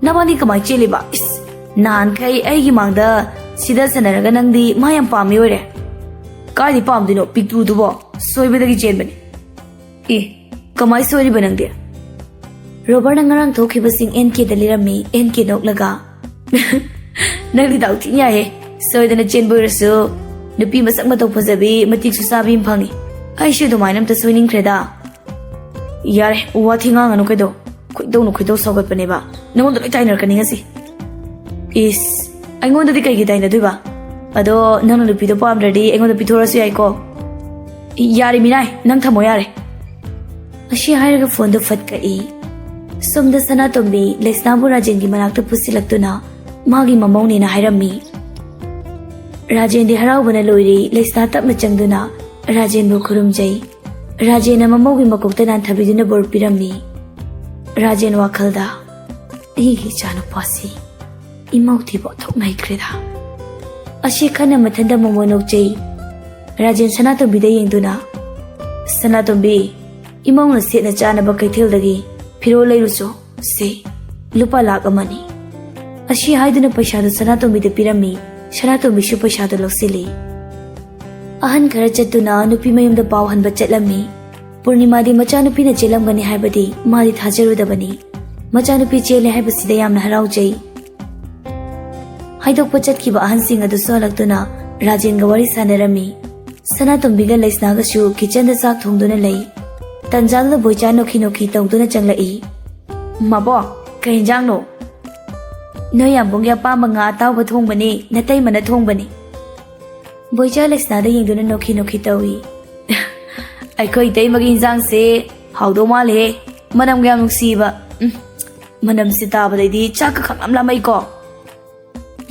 "ꯅꯕꯥꯅꯤ ꯀꯃꯥꯏꯅ ꯆꯦꯜꯂꯤꯕ? ꯏꯁ, ꯅꯍꯥꯟꯈꯩ ꯑꯩꯒꯤ ꯃꯥꯡꯗ ꯁꯤꯗ ꯁꯥꯟꯅꯔꯒ ꯅꯪꯗꯤ ꯃꯥ ꯌꯥꯝ ꯄꯥꯝꯃꯤ ꯑꯣꯏꯔꯦ꯫ ꯀꯥꯏꯗꯩ ꯄꯥꯝꯗꯣꯏꯅꯣ ꯄꯤꯛꯇ꯭ꯔꯨꯗꯨꯕꯣ?" ꯁꯣꯏꯕꯗꯒꯤ ꯆꯦꯟꯕꯅꯤ꯫ ꯑꯦ, ꯀꯃꯥꯏ ꯁꯣꯏꯔꯤꯕ ꯅꯪꯗꯤ? ꯔꯣꯕꯔꯠꯅ ꯉꯔꯥꯡ ꯊꯣꯛꯈꯤꯕꯁꯤꯡ ꯑꯦꯟ ꯀꯦꯗ ꯂꯤꯔꯝꯃꯤ꯫ ꯑꯦꯟ ꯀꯦ ꯅꯣꯛꯂꯒ, "ꯅꯪꯗꯤ ꯗꯥꯎ ꯊꯤꯅ ꯌꯥꯏꯍꯦ꯫ ꯁꯣꯏꯗꯅ ꯆꯦꯟꯕ ꯑꯣꯏꯔꯁꯨ ꯅꯨꯄꯤ ꯃꯁꯛ ꯃꯇꯧ ꯐꯖꯕꯤ, ꯃꯇꯤꯛꯁꯨ ꯆꯥꯕꯤ ꯑꯃ ꯐꯪꯉꯤ꯫ ꯑꯩꯁꯨ ꯑꯗꯨꯃꯥꯏꯅ ꯑꯝꯇ ꯁꯣꯏꯅꯤꯡꯈ꯭ꯔꯦꯗ꯫" "ꯌꯥꯔꯦ, ꯋꯥꯊꯤ ꯉꯥꯡꯉꯅꯨ ꯀꯩꯗꯧ? ꯈꯣꯏꯗꯧꯅ ꯈꯣꯏꯗꯧ ꯁꯥꯎꯒꯠꯄꯅꯦꯕ꯫ ꯅꯉꯣꯟꯗ ꯂꯣꯏ ꯇꯥꯏꯅꯔꯛꯀꯅꯤ ꯉꯁꯤ꯫" "ꯏꯁ, ꯑꯩꯉꯣꯟꯗꯗꯤ ꯀꯩꯒꯤ ꯇꯥꯏꯅꯗꯣꯏꯕ? ꯑꯗꯣ ꯅꯪꯅ ꯅꯨꯄꯤꯗꯣ ꯄꯥꯝꯗ꯭ꯔꯗꯤ ꯑꯩꯉꯣꯟꯗ ꯄꯤꯊꯣꯔꯛꯑꯁꯨ ꯌꯥꯏꯀꯣ꯫" "ꯌꯥꯔꯦ ꯃꯤꯅꯥꯏ, ꯅꯪ ꯊꯝꯃꯣ ꯌꯥꯔꯦ꯫" ꯑꯁꯤ ꯍꯥꯏꯔꯒ ꯐꯣꯟꯗꯣ ꯐꯠ ꯀꯛꯏ꯫ ꯁꯣꯝꯗ ꯁꯅꯥꯇꯣꯝꯕꯤ ꯂꯩꯁꯅꯥꯕꯨ ꯔꯥꯖꯦꯟꯒꯤ ꯃꯅꯥꯛꯇ ꯄꯨꯁꯤꯜꯂꯛꯇꯨꯅ ꯃꯥꯒꯤ ꯃꯃꯧꯅꯦꯅ ꯍꯥꯏꯔꯝꯃꯤ꯫ ꯔꯥꯖꯦꯟꯗꯤ ꯍꯔꯥꯎꯕꯅ ꯂꯣꯏꯔꯦ꯫ ꯂꯩꯁꯅꯥ ꯇꯞꯅ ꯆꯪꯗꯨꯅ ꯔꯥꯖꯦꯟꯕꯨ ꯈꯨꯔꯨꯝꯖꯩ꯫ ꯔꯥꯖꯦꯟꯅ ꯃꯃꯧꯒꯤ ꯃꯀꯣꯛꯇ ꯅꯥꯟꯊꯕꯤꯗꯨꯅ ꯕꯣꯔ ꯄꯤꯔꯝꯃꯤ꯫ ꯔꯥꯖꯦꯟ ꯋꯥꯈꯜꯗ, "ꯑꯩꯒꯤ ꯏꯆꯥꯅꯨꯄꯥꯁꯤ ꯏꯃꯧ ꯊꯤꯕ ꯑꯣꯟꯊꯣꯛꯅ ꯍꯩꯈ꯭ꯔꯦꯗ꯫" ꯑꯁꯤ ꯈꯟꯅ ꯃꯊꯟꯇ ꯃꯣꯃꯣꯟ ꯅꯣꯛꯆꯩ꯫ ꯔꯥꯖꯦꯟ ꯁꯅꯥꯇꯣꯝꯕꯤꯗ ꯌꯦꯡꯗꯨꯅ, "ꯁꯅꯥꯇꯣꯝꯕꯤ, ꯏꯃꯧꯅ ꯁꯦꯠꯅ ꯆꯥꯅꯕ ꯀꯩꯊꯦꯜꯗꯒꯤ ꯐꯤꯔꯣꯜ ꯂꯩꯔꯨꯆꯣ꯫ ꯁꯦ, ꯂꯨꯄꯥ ꯂꯥꯛ ꯑꯃꯅꯤ꯫" ꯑꯁꯤ ꯍꯥꯏꯗꯨꯅ ꯄꯩꯁꯥꯗꯨ ꯁꯅꯥꯇꯣꯝꯕꯤꯗ ꯄꯤꯔꯝꯃꯤ꯫ ꯁꯅꯥꯇꯣꯝꯕꯤꯁꯨ ꯄꯩꯁꯥꯗꯨ ꯂꯧꯁꯤꯜꯂꯤ꯫ ꯑꯍꯟ ꯈꯔ ꯆꯠꯇꯨꯅ ꯅꯨꯄꯤ ꯃꯌꯨꯝꯗ ꯄꯥꯎ ꯍꯟꯕ ꯆꯠꯂꯝꯃꯤ꯫ ꯄꯨꯔꯅꯤꯃꯥꯗꯤ ꯃꯆꯥꯅꯨꯄꯤꯅ ꯆꯦꯜꯂꯝꯒꯅꯤ ꯍꯥꯏꯕꯗꯤ ꯃꯥꯗꯤ ꯊꯥꯖꯔꯨꯗꯕꯅꯤ꯫ ꯃꯆꯥꯅꯨꯄꯤ ꯆꯦꯜꯂꯦ ꯍꯥꯏꯕꯁꯤꯗ ꯌꯥꯝꯅ ꯍꯔꯥꯎꯖꯩ꯫ ꯍꯥꯏꯗꯣꯛꯄ ꯆꯠꯈꯤꯕ ꯑꯍꯟꯁꯤꯡ ꯑꯗꯨꯁꯨ ꯍꯜꯂꯛꯇꯨꯅ ꯔꯥꯖꯦꯟꯒ ꯋꯥꯔꯤ ꯁꯥꯟꯅꯔꯝꯃꯤ꯫ ꯁꯅꯥꯇꯣꯝꯕꯤꯒ ꯂꯩꯁꯅꯥꯒꯁꯨ ꯀꯤꯆꯟꯗ ꯆꯥꯛ ꯊꯣꯡꯗꯨꯅ ꯂꯩ꯫ ꯇꯟꯖꯥꯗꯨꯗ ꯕꯣꯏꯆꯥ ꯅꯣꯛꯈꯤ ꯅꯣꯛꯈꯤ ꯇꯧꯗꯨꯅ ꯆꯪꯂꯛꯏ꯫ "ꯃꯕꯣꯛ, ꯀꯩ ꯍꯦꯟꯖꯥꯡꯅꯣ?" "ꯅꯣꯏ ꯌꯥꯝꯕꯨꯡꯒꯤ ꯑꯄꯥꯝꯕ ꯉꯥ ꯑꯇꯥꯎꯕ ꯊꯣꯡꯕꯅꯤ, ꯅꯇꯩꯃꯅ ꯊꯣꯡꯕꯅꯤ꯫" ꯕꯣꯏꯆꯥ ꯂꯩꯁꯅꯥꯗ ꯌꯦꯡꯗꯨꯅ ꯅꯣꯛꯈꯤ ꯅꯣꯛꯈꯤ ꯇꯧꯏ꯫ "ꯑꯩꯈꯣꯏ ꯏꯇꯩꯃꯒꯤ ꯏꯟꯖꯥꯡꯁꯦ ꯍꯥꯎꯗꯧ ꯃꯥꯜꯂꯦꯍꯦ, ꯃꯅꯝꯒ ꯌꯥꯝ ꯅꯨꯡꯁꯤꯕ꯫ ꯎꯝ, ꯃꯅꯝꯁꯦ ꯇꯥꯕꯗꯩꯗꯤ ꯆꯥꯛꯀ ꯈꯪꯂꯥꯝ ꯂꯥꯝꯃꯛꯏꯀꯣ꯫"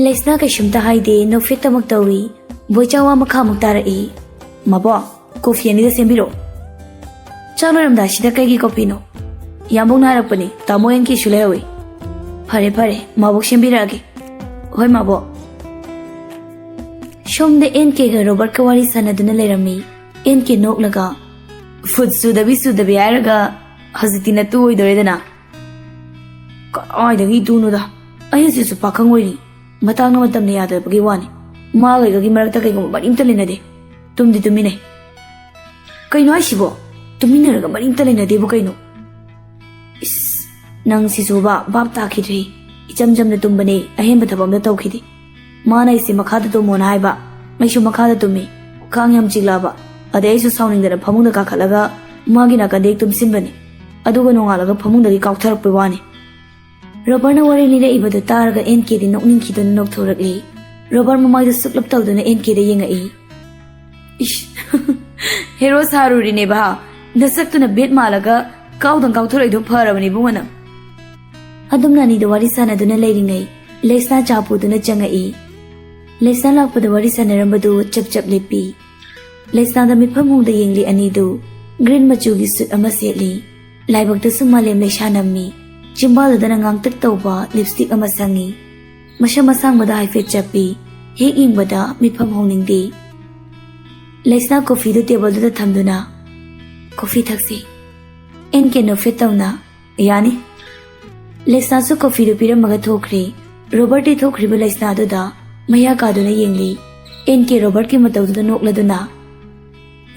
ꯂꯩꯁꯅꯥ ꯀꯩꯁꯨꯝꯇ ꯍꯥꯏꯗꯦ, ꯅꯣꯛꯐꯦꯠꯇꯃꯛ ꯇꯧꯏ꯫ ꯕꯣꯏꯆꯥ ꯋꯥ ꯃꯈꯥꯃꯨꯛ ꯇꯥꯔꯛꯏ꯫ "ꯃꯕꯣꯛ, ꯀꯣꯐꯤ ꯑꯅꯤꯗ ꯁꯦꯝꯕꯤꯔꯛꯑꯣ꯫" "ꯆꯥꯛ ꯂꯣꯏꯔꯝꯗꯥꯏꯁꯤꯗ ꯀꯩꯒꯤ ꯀꯣꯐꯤꯅꯣ?" "ꯌꯥꯝꯕꯨꯡꯅ ꯍꯥꯏꯔꯛꯄꯅꯤ, ꯇꯥꯃꯣ ꯑꯦꯟ ꯀꯦꯁꯨ ꯂꯩꯍꯧꯏ꯫" "ꯐꯔꯦ ꯐꯔꯦ, ꯃꯕꯣꯛ ꯁꯦꯝꯕꯤꯔꯛꯑꯒꯦ꯫" "ꯍꯣꯏ ꯃꯕꯣꯛ꯫" ꯁꯣꯝꯗ ꯑꯦꯟ ꯀꯦꯒ ꯔꯣꯕꯔꯠꯀ ꯋꯥꯔꯤ ꯁꯥꯟꯅꯗꯨꯅ ꯂꯩꯔꯝꯃꯤ꯫ ꯑꯦꯟ ꯀꯦ ꯅꯣꯛꯂꯒ, "ꯐꯨꯠ ꯁꯨꯗꯕꯤ ꯁꯨꯗꯕꯤ ꯍꯥꯏꯔꯒ ꯍꯧꯖꯤꯛꯇꯤ ꯅꯇꯨ ꯑꯣꯏꯗꯣꯔꯦꯗꯅ꯫ ꯀꯗꯥꯏꯗꯒꯤ ꯏꯇꯨꯅꯣꯗ? ꯑꯩ ꯍꯧꯖꯤꯛꯁꯨ ꯄꯥꯈꯪ ꯑꯣꯏꯔꯤ꯫ ꯃꯇꯥꯡꯅ ꯃꯇꯝꯅ ꯌꯥꯗꯕꯒꯤ ꯋꯥꯅꯤ꯫ ꯃꯥꯒ ꯑꯩꯒꯒꯤ ꯃꯔꯛꯇ ꯀꯩꯒꯨꯝꯕ ꯃꯔꯤ ꯑꯝꯇ ꯂꯩꯅꯗꯦ꯫ ꯇꯨꯝꯗꯤ ꯇꯨꯝꯃꯤꯟꯅꯩ꯫" ꯀꯩꯅꯣ ꯍꯥꯏꯁꯤꯕꯣ? ꯇꯨꯃꯤꯟꯅꯔꯒ ꯃꯔꯤꯝꯇ ꯂꯩꯅꯗꯦꯕꯨ ꯀꯩꯅꯣ? ꯏꯁ, ꯅꯪ ꯁꯤꯁꯨꯕ ꯚꯥꯞ ꯇꯥꯈꯤꯗ꯭ꯔꯦ꯫ ꯏꯆꯝ ꯆꯝꯅ ꯇꯨꯝꯕꯅꯦ, ꯑꯍꯦꯟꯕ ꯊꯕꯛ ꯑꯝꯇ ꯇꯧꯈꯤꯗꯦ꯫ ꯃꯥꯅ ꯑꯩꯁꯦ ꯃꯈꯥꯗ ꯇꯨꯝꯃꯣꯅ ꯍꯥꯏꯕ, ꯑꯩꯁꯨ ꯃꯈꯥꯗ ꯇꯨꯝꯃꯤ꯫ ꯀꯥꯡ ꯌꯥꯝ ꯆꯤꯛꯂꯛꯑꯕ, ꯑꯗꯩ ꯑꯩꯁꯨ ꯁꯥꯎꯅꯤꯡꯗꯅ ꯐꯃꯨꯡꯗ ꯀꯥꯈꯠꯂꯒ ꯃꯥꯒꯤ ꯅꯥꯀꯟꯗ ꯍꯦꯛ ꯇꯨꯝꯁꯤꯟꯕꯅꯤ꯫ ꯑꯗꯨꯒ ꯅꯣꯡꯉꯥꯜꯂꯒ ꯐꯃꯨꯡꯗꯒꯤ ꯀꯥꯎꯊꯔꯛꯄꯩ ꯋꯥꯅꯤ꯫ ꯔꯣꯕꯔꯠꯅ ꯋꯥꯔꯤ ꯂꯤꯔꯛꯏꯕꯗꯨ ꯇꯥꯔꯒ ꯑꯦꯟ ꯀꯦꯗꯤ ꯅꯣꯛꯅꯤꯡꯈꯤꯗꯨꯅ ꯅꯣꯛꯊꯣꯔꯛꯂꯤ꯫ ꯔꯣꯕꯔꯠ ꯃꯃꯥꯏꯗꯨ ꯁꯨꯛꯂꯞ ꯇꯧꯗꯨꯅ ꯑꯦꯟ ꯀꯦꯗ ꯌꯦꯡꯉꯛꯏ꯫ ꯏꯁ, ꯍꯦꯔꯣ ꯁꯥꯔꯨꯔꯤꯅꯦꯕ ꯍꯥ? ꯅꯁꯛꯇꯨꯅ ꯕꯦꯠ ꯃꯥꯜꯂꯒ ꯀꯥꯎꯗꯪ ꯀꯥꯎꯊꯣꯔꯛꯏꯗꯣ ꯐꯔꯕꯅꯤ ꯏꯕꯨꯡꯉꯣ ꯅꯪ꯫ ꯑꯗꯨꯝꯅ ꯑꯅꯤꯗꯣ ꯋꯥꯔꯤ ꯁꯥꯟꯅꯗꯨꯅ ꯂꯩꯔꯤꯉꯩ ꯂꯩꯁꯅꯥ ꯆꯥ ꯄꯨꯗꯨꯅ ꯆꯪꯉꯛꯏ꯫ ꯂꯩꯁꯅꯥ ꯂꯥꯛꯄꯗ ꯋꯥꯔꯤ ꯁꯥꯟꯅꯔꯝꯕꯗꯨ ꯆꯞ ꯆꯞ ꯂꯦꯞꯄꯤ꯫ ꯂꯩꯁꯅꯥꯗ ꯃꯤꯐꯝ ꯍꯣꯡꯗ ꯌꯦꯡꯂꯤ ꯑꯅꯤꯗꯨ ꯒ꯭ꯔꯤꯟ ꯃꯆꯨꯒꯤ ꯁꯨꯠ ꯑꯃ ꯁꯦꯠꯂꯤ꯫ ꯂꯥꯏꯕꯛꯇꯁꯨ ꯃꯥꯂꯦꯝ ꯂꯩꯁꯥ ꯅꯝꯃꯤ꯫ ꯆꯤꯝꯕꯥꯜꯗꯨꯗꯅ ꯉꯥꯡꯇꯛ ꯇꯧꯕ ꯂꯤꯞꯁꯇꯤꯛ ꯑꯃ ꯁꯪꯉꯤ꯫ ꯃꯁꯝ ꯑꯁꯥꯡꯕꯗ ꯍꯥꯏꯐꯦꯠ ꯆꯞꯄꯤ꯫ ꯍꯦꯛ ꯌꯦꯡꯕꯗ ꯃꯤꯐꯝ ꯍꯣꯡꯅꯤꯡꯗꯦ꯫ ꯂꯩꯁꯅꯥ ꯀꯣꯐꯤꯗꯨ ꯇꯦꯕꯜꯗꯨꯗ ꯊꯝꯗꯨꯅ, "ꯀꯣꯐꯤ ꯊꯛꯁꯤ?" ꯑꯦꯟ ꯀꯦ ꯅꯣꯐꯦꯠ ꯇꯧꯅ, "ꯌꯥꯅꯤ꯫" ꯂꯩꯁꯅꯥꯁꯨ ꯀꯣꯐꯤꯗꯨ ꯄꯤꯔꯝꯃꯒ ꯊꯣꯛꯈ꯭ꯔꯦ꯫ ꯔꯣꯕꯔꯠꯇꯤ ꯊꯣꯛꯈ꯭ꯔꯤꯕ ꯂꯩꯁꯅꯥꯗꯨꯗ ꯃꯌꯥ ꯀꯥꯗꯨꯅ ꯌꯦꯡꯂꯤ꯫ ꯑꯦꯟ ꯀꯦ ꯔꯣꯕꯔꯠꯀꯤ ꯃꯇꯧꯗꯨꯗ ꯅꯣꯛꯂꯗꯨꯅ,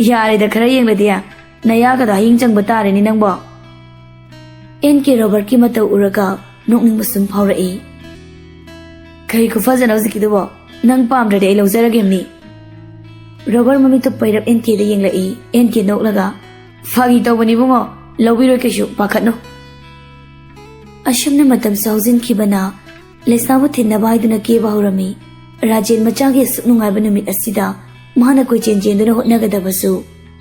"ꯌꯥꯔꯦꯗ, ꯈꯔ ꯌꯦꯡꯂꯗꯤ ꯅꯌꯥꯒꯗꯣ ꯍꯌꯤꯡ ꯆꯪꯕ ꯇꯥꯔꯦꯅꯦ ꯅꯪꯕꯣ꯫" ꯑꯦꯟ ꯀꯦ ꯔꯣꯕꯔꯠꯀꯤ ꯃꯇꯧ ꯎꯔꯒ ꯅꯣꯛꯅꯤꯡꯕ ꯁꯨꯝ ꯐꯥꯎꯔꯛꯏ꯫ "ꯀꯔꯤ ꯈꯨꯐꯖꯅꯣ ꯍꯧꯖꯤꯛꯀꯤꯗꯨꯕꯣ? ꯅꯪ ꯄꯥꯝꯗ꯭ꯔꯗꯤ ꯑꯩ ꯂꯧꯖꯔꯒꯦ ꯃꯤ꯫" ꯔꯣꯕꯔꯠ ꯃꯃꯤꯠꯇꯨ ꯄꯩꯔꯞ ꯑꯦꯟ ꯀꯦꯗ ꯌꯦꯡꯂꯛꯏ꯫ ꯑꯦꯟ ꯀꯦ ꯅꯣꯛꯂꯒ, "ꯐꯥꯒꯤ ꯇꯧꯕꯅꯤ ꯏꯕꯨꯡꯉꯣ, ꯂꯧꯕꯤꯔꯣꯏ ꯀꯩꯁꯨ, ꯄꯥꯈꯠꯅꯨ꯫" ꯑꯁꯨꯝꯅ ꯃꯇꯝꯁꯨ ꯍꯧꯖꯤꯟꯈꯤꯕꯅ ꯂꯩꯁꯅꯥꯕꯨ ꯊꯤꯟꯅꯕ ꯍꯥꯏꯗꯨꯅ ꯀꯦꯕ ꯍꯧꯔꯝꯃꯤ꯫ ꯔꯥꯖꯦꯟ ꯃꯆꯥꯒꯤ ꯑꯁꯨꯛ ꯅꯨꯡꯉꯥꯏꯕ ꯅꯨꯃꯤꯠ ꯑꯁꯤꯗ ꯃꯥꯅ ꯀꯣꯏꯆꯦꯟ ꯆꯦꯟꯗꯨꯅ ꯍꯣꯠꯅꯒꯗꯕꯁꯨ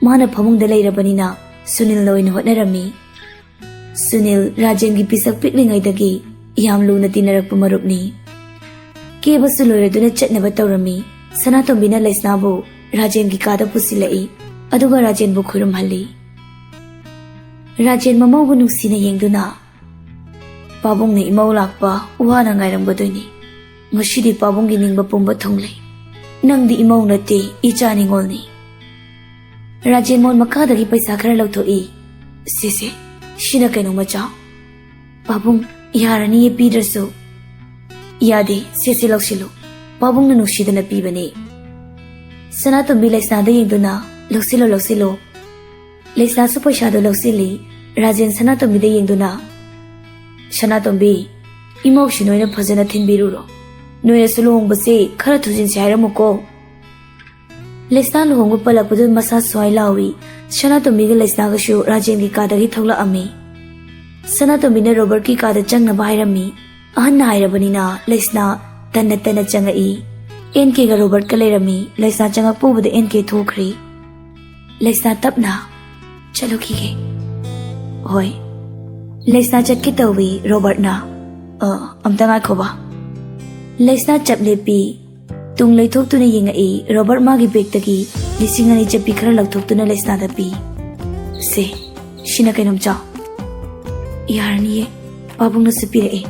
ꯃꯥꯅ ꯐꯃꯨꯡꯗ ꯂꯩꯔꯕꯅꯤꯅ ꯁꯨꯅꯤꯜꯅ ꯑꯣꯏꯅ ꯍꯣꯠꯅꯔꯝꯃꯤ꯫ ꯁꯨꯅꯤꯜ, ꯔꯥꯖꯦꯟꯒꯤ ꯄꯤꯁꯛ ꯄꯤꯛꯂꯤꯉꯩꯗꯒꯤ ꯌꯥꯝ ꯂꯨꯅ ꯇꯤꯟꯅꯔꯛꯄ ꯃꯔꯨꯞꯅꯤ꯫ ꯀꯦꯕꯁꯨ ꯂꯣꯏꯔꯗꯨꯅ ꯆꯠꯅꯕ ꯇꯧꯔꯝꯃꯤ꯫ ꯁꯅꯥꯇꯣꯝꯕꯤꯅ ꯂꯩꯁꯅꯥꯕꯨ ꯔꯥꯖꯦꯟꯒꯤ ꯀꯥꯗ ꯄꯨꯁꯤꯜꯂꯛꯏ, ꯑꯗꯨꯒ ꯔꯥꯖꯦꯟꯕꯨ ꯈꯨꯔꯨꯝꯍꯜꯂꯤ꯫ ꯔꯥꯖꯦꯟ ꯃꯃꯧꯕꯨ ꯅꯨꯡꯁꯤꯅ ꯌꯦꯡꯗꯨꯅ, "ꯄꯥꯕꯨꯡꯅ ꯏꯃꯧ ꯂꯥꯛꯄ ꯋꯥꯅ ꯉꯥꯏꯔꯝꯒꯗꯣꯏꯅꯤ꯫ ꯉꯁꯤꯗꯤ ꯄꯥꯕꯨꯡꯒꯤ ꯅꯤꯡꯕ ꯄꯨꯝꯕ ꯊꯨꯡꯂꯦ꯫ ꯅꯪꯗꯤ ꯏꯃꯧ ꯅꯠꯇꯦ, ꯏꯆꯥ ꯅꯤꯉꯣꯜꯅꯤ꯫" ꯔꯥꯖꯦꯟ ꯃꯣꯟ ꯃꯈꯥꯗꯒꯤ ꯄꯩꯁꯥ ꯈꯔ ꯂꯧꯊꯣꯛꯏ꯫ "ꯁꯦ ꯁꯦ, ꯁꯤꯅ ꯀꯩꯅꯣ ꯃꯆꯥ?" "ꯄꯥꯕꯨꯡ, ꯌꯥꯔꯅꯤꯌꯦ ꯄꯤꯗ꯭ꯔꯁꯨ꯫" "ꯌꯥꯗꯦ, ꯁꯦ ꯁꯦ ꯂꯧꯁꯤꯜꯂꯨ꯫ ꯄꯥꯕꯨꯡꯅ ꯅꯨꯡꯁꯤꯗꯅ ꯄꯤꯕꯅꯦ꯫" ꯁꯅꯥꯇꯣꯝꯕꯤ ꯂꯩꯁꯅꯥꯗ ꯌꯦꯡꯗꯨꯅ, "ꯂꯧꯁꯤꯜꯂꯣ, ꯂꯧꯁꯤꯜꯂꯣ꯫ ꯂꯩꯁꯅꯥꯁꯨ ꯄꯩꯁꯥꯗꯣ ꯂꯧꯁꯤꯜꯂꯤ꯫ ꯔꯥꯖꯦꯟ ꯁꯅꯥꯇꯣꯝꯕꯤꯗ ꯌꯦꯡꯗꯨꯅ, "ꯁꯅꯥꯇꯣꯝꯕꯤ, ꯏꯃꯧꯁꯤ ꯅꯣꯏꯅ ꯐꯖꯅ ꯊꯤꯟꯕꯤꯔꯨꯔꯣ꯫ ꯅꯣꯏꯅꯁꯨ ꯂꯨꯍꯣꯡꯕꯁꯤ ꯈꯔ ꯊꯨꯖꯤꯟꯁꯤ ꯍꯥꯏꯔꯝꯃꯨꯀꯣ꯫" ꯂꯩꯁꯅꯥ ꯂꯨꯍꯣꯡꯕ ꯄꯜꯂꯛꯄꯗꯨ ꯃꯁꯥ ꯁ꯭ꯋꯥꯏ ꯂꯥꯎꯏ꯫ ꯁꯅꯥꯇꯣꯝꯕꯤꯒ ꯂꯩꯁꯅꯥꯒꯁꯨ ꯔꯥꯖꯦꯟꯒꯤ ꯀꯥꯗꯒꯤ ꯊꯣꯛꯂꯛꯑꯝꯃꯤ꯫ ꯁꯅꯥꯇꯣꯝꯕꯤꯅ ꯔꯣꯕꯔꯠꯀꯤ ꯀꯥꯗ ꯆꯪꯅꯕ ꯍꯥꯏꯔꯝꯃꯤ꯫ ꯑꯍꯟꯅ ꯍꯥꯏꯔꯕꯅꯤꯅ ꯂꯩꯁꯅꯥ ꯇꯟꯅ ꯇꯟꯅ ꯆꯪꯉꯛꯏ꯫ ꯑꯦꯟ ꯀꯦꯒ ꯔꯣꯕꯔꯠꯀ ꯂꯩꯔꯝꯃꯤ꯫ ꯂꯩꯁꯅꯥ ꯆꯪꯉꯛꯄ ꯎꯕꯗ ꯑꯦꯟ ꯀꯦ ꯊꯣꯛꯈ꯭ꯔꯦ꯫ ꯂꯩꯁꯅꯥ ꯇꯞꯅ, "ꯆꯠꯂꯨꯈꯤꯒꯦ꯫" "ꯍꯣꯏ꯫" ꯂꯩꯁꯅꯥ ꯆꯠꯀꯦ ꯇꯧꯏ꯫ ꯔꯣꯕꯔꯠꯅ, "ꯑ, ꯑꯝꯇ ꯉꯥꯏꯈꯣꯕ꯫" ꯂꯩꯁꯅꯥ ꯆꯞ ꯂꯦꯞꯄꯤ꯫ ꯇꯨꯡ ꯂꯩꯊꯣꯛꯇꯨꯅ ꯌꯦꯡꯉꯛꯏ꯫ ꯔꯣꯕꯔꯠ ꯃꯥꯒꯤ ꯕꯦꯒꯇꯒꯤ ꯂꯤꯁꯤꯡ ꯑꯅꯤ ꯆꯠꯄꯤ ꯈꯔ ꯂꯧꯊꯣꯛꯇꯨꯅ ꯂꯩꯁꯅꯥꯗ ꯄꯤ꯫ "ꯁꯦ, ꯁꯤꯅ ꯀꯩꯅꯣꯝꯆꯥ꯫" "ꯌꯥꯔꯅꯤꯌꯦ, ꯄꯥꯕꯨꯡꯅꯁꯨ ꯄꯤꯔꯛꯑꯦ꯫"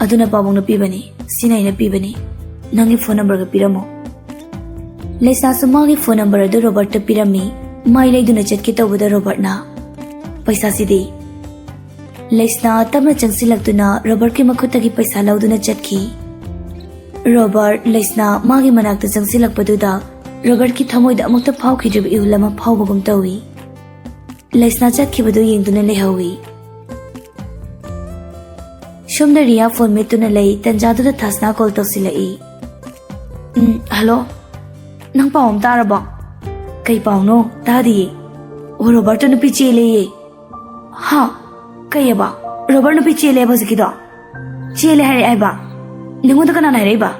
"ꯑꯗꯨꯅ ꯄꯥꯕꯨꯡꯅ ꯄꯤꯕꯅꯤ, ꯁꯤꯅ ꯑꯩꯅ ꯄꯤꯕꯅꯤ꯫ ꯅꯪꯒꯤ ꯐꯣꯟ ꯅꯝꯕꯔꯒ ꯄꯤꯔꯝꯃꯣ꯫" ꯂꯩꯁꯅꯥꯁꯨ ꯃꯥꯒꯤ ꯐꯣꯟ ꯅꯝꯕꯔ ꯑꯗꯨ ꯔꯣꯕꯔꯠꯇ ꯄꯤꯔꯝꯃꯤ꯫ ꯃꯥꯏ ꯂꯩꯗꯨꯅ ꯆꯠꯀꯦ ꯇꯧꯕꯗ ꯔꯣꯕꯔꯠꯅ, "ꯄꯩꯁꯥꯁꯤꯗꯤ?" ꯂꯩꯁꯅꯥ ꯇꯞꯅ ꯆꯪꯁꯤꯜꯂꯛꯇꯨꯅ ꯔꯣꯕꯔꯠꯀꯤ ꯃꯈꯨꯠꯇꯒꯤ ꯄꯩꯁꯥ ꯂꯧꯗꯨꯅ ꯆꯠꯈꯤ꯫ ꯔꯣꯕꯔꯠ, ꯂꯩꯁꯅꯥ ꯃꯥꯒꯤ ꯃꯅꯥꯛꯇ ꯆꯪꯁꯤꯜꯂꯛꯄꯗꯨꯗ ꯔꯣꯕꯔꯠꯀꯤ ꯊꯃꯣꯏꯗ ꯑꯃꯨꯛꯇ ꯐꯥꯎꯈꯤꯗ꯭ꯔꯤꯕ ꯏꯍꯨꯜ ꯑꯃ ꯐꯥꯎꯕꯒꯨꯝ ꯇꯧꯏ꯫ ꯂꯩꯁꯅꯥ ꯆꯠꯈꯤꯕꯗꯨ ꯌꯦꯡꯗꯨꯅ ꯂꯩꯍꯧꯏ꯫ ꯁꯣꯝꯗ ꯔꯤꯌꯥ ꯐꯣꯟ ꯃꯦꯠꯇꯨꯅ ꯂꯩ꯫ ꯇꯟꯖꯥꯗꯨꯗ ꯊꯥꯁꯅꯥ ꯀꯣꯜ ꯇꯧꯁꯤꯜꯂꯛꯏ꯫ "ꯎꯝ, ꯍꯜꯂꯣ꯫ ꯅꯪ ꯄꯥꯎ ꯑꯃ ꯇꯥꯔꯕꯣ?" "ꯀꯩ ꯄꯥꯎꯅꯣ? ꯇꯥꯗꯤꯌꯦ꯫" "ꯑꯣ, ꯔꯣꯕꯔꯠꯇꯣ ꯅꯨꯄꯤ ꯆꯦꯜꯂꯦꯌꯦ꯫" "ꯍꯥ? ꯀꯩꯑꯕ? ꯔꯣꯕꯔꯠ ꯅꯨꯄꯤ ꯆꯦꯜꯂꯦ ꯍꯥꯏꯕ ꯍꯧꯖꯤꯛꯀꯤꯗꯣ? ꯆꯦꯜꯂꯦ ꯍꯥꯏꯔꯛꯑꯦ ꯍꯥꯏꯕ? ꯅꯪꯉꯣꯟꯗ ꯀꯅꯥꯅ ꯍꯥꯏꯔꯛꯏꯕ?"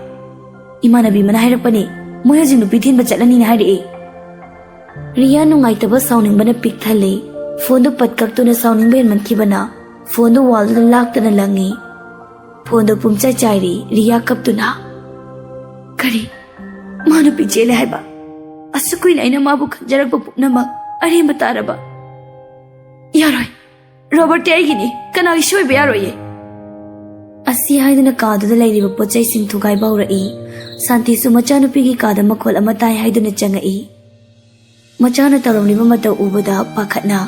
"ꯏꯃꯥꯟꯅꯕꯤ ꯑꯃꯅ ꯍꯥꯏꯔꯛꯄꯅꯦ꯫ ꯃꯣꯏ ꯍꯧꯖꯤꯛ ꯅꯨꯄꯤ ꯊꯤꯟꯕ ꯆꯠꯂꯅꯤꯅ ꯍꯥꯏꯔꯛꯑꯦ꯫" ꯔꯤꯌꯥ ꯅꯨꯡꯉꯥꯏꯇꯕ ꯁꯥꯎꯅꯤꯡꯕꯅ ꯄꯤꯛ ꯊꯜꯂꯦ꯫ ꯐꯣꯟꯗꯨ ꯄꯠ ꯀꯛꯇꯨꯅ ꯁꯥꯎꯅꯤꯡꯕ ꯍꯦꯟꯃꯟꯈꯤꯕꯅ ꯐꯣꯟꯗꯨ ꯋꯥꯜꯗꯨꯗ ꯂꯥꯛꯇꯅ ꯂꯪꯉꯤ꯫ ꯐꯣꯟꯗꯨ ꯄꯨꯝꯆꯥꯏ ꯆꯥꯏꯔꯤ꯫ ꯔꯤꯌꯥ ꯀꯞꯇꯨꯅ, "ꯀꯔꯤ? ꯃꯥ ꯅꯨꯄꯤ ꯆꯦꯜꯂꯦ ꯍꯥꯏꯕ? ꯑꯁꯨꯛ ꯀꯨꯏꯅ ꯑꯩꯅ ꯃꯥꯕꯨ ꯈꯟꯖꯔꯛꯄ ꯄꯨꯝꯅꯃꯛ ꯑꯔꯦꯝꯕ ꯇꯥꯔꯕ? ꯌꯥꯔꯣꯏ꯫ ꯔꯣꯕꯔꯠꯇꯤ ꯑꯩꯒꯤꯅꯤ꯫ ꯀꯅꯥꯒꯤꯁꯨ ꯑꯣꯏꯕ ꯌꯥꯔꯣꯏꯌꯦ꯫" ꯑꯁꯤ ꯍꯥꯏꯗꯨꯅ ꯀꯥꯗꯨꯗ ꯂꯩꯔꯤꯕ ꯄꯣꯠ ꯆꯩꯁꯤꯡ ꯊꯨꯒꯥꯏꯕ ꯍꯧꯔꯛꯏ꯫ ꯁꯥꯟꯇꯤꯁꯨ ꯃꯆꯥꯅꯨꯄꯤꯒꯤ ꯀꯥꯗ ꯃꯈꯣꯜ ꯑꯃ ꯇꯥꯏ ꯍꯥꯏꯗꯨꯅ ꯆꯪꯉꯛꯏ꯫ ꯃꯆꯥꯅ ꯇꯧꯔꯝꯂꯤꯕ ꯃꯇꯧ ꯎꯕꯗ ꯄꯥꯈꯠꯅ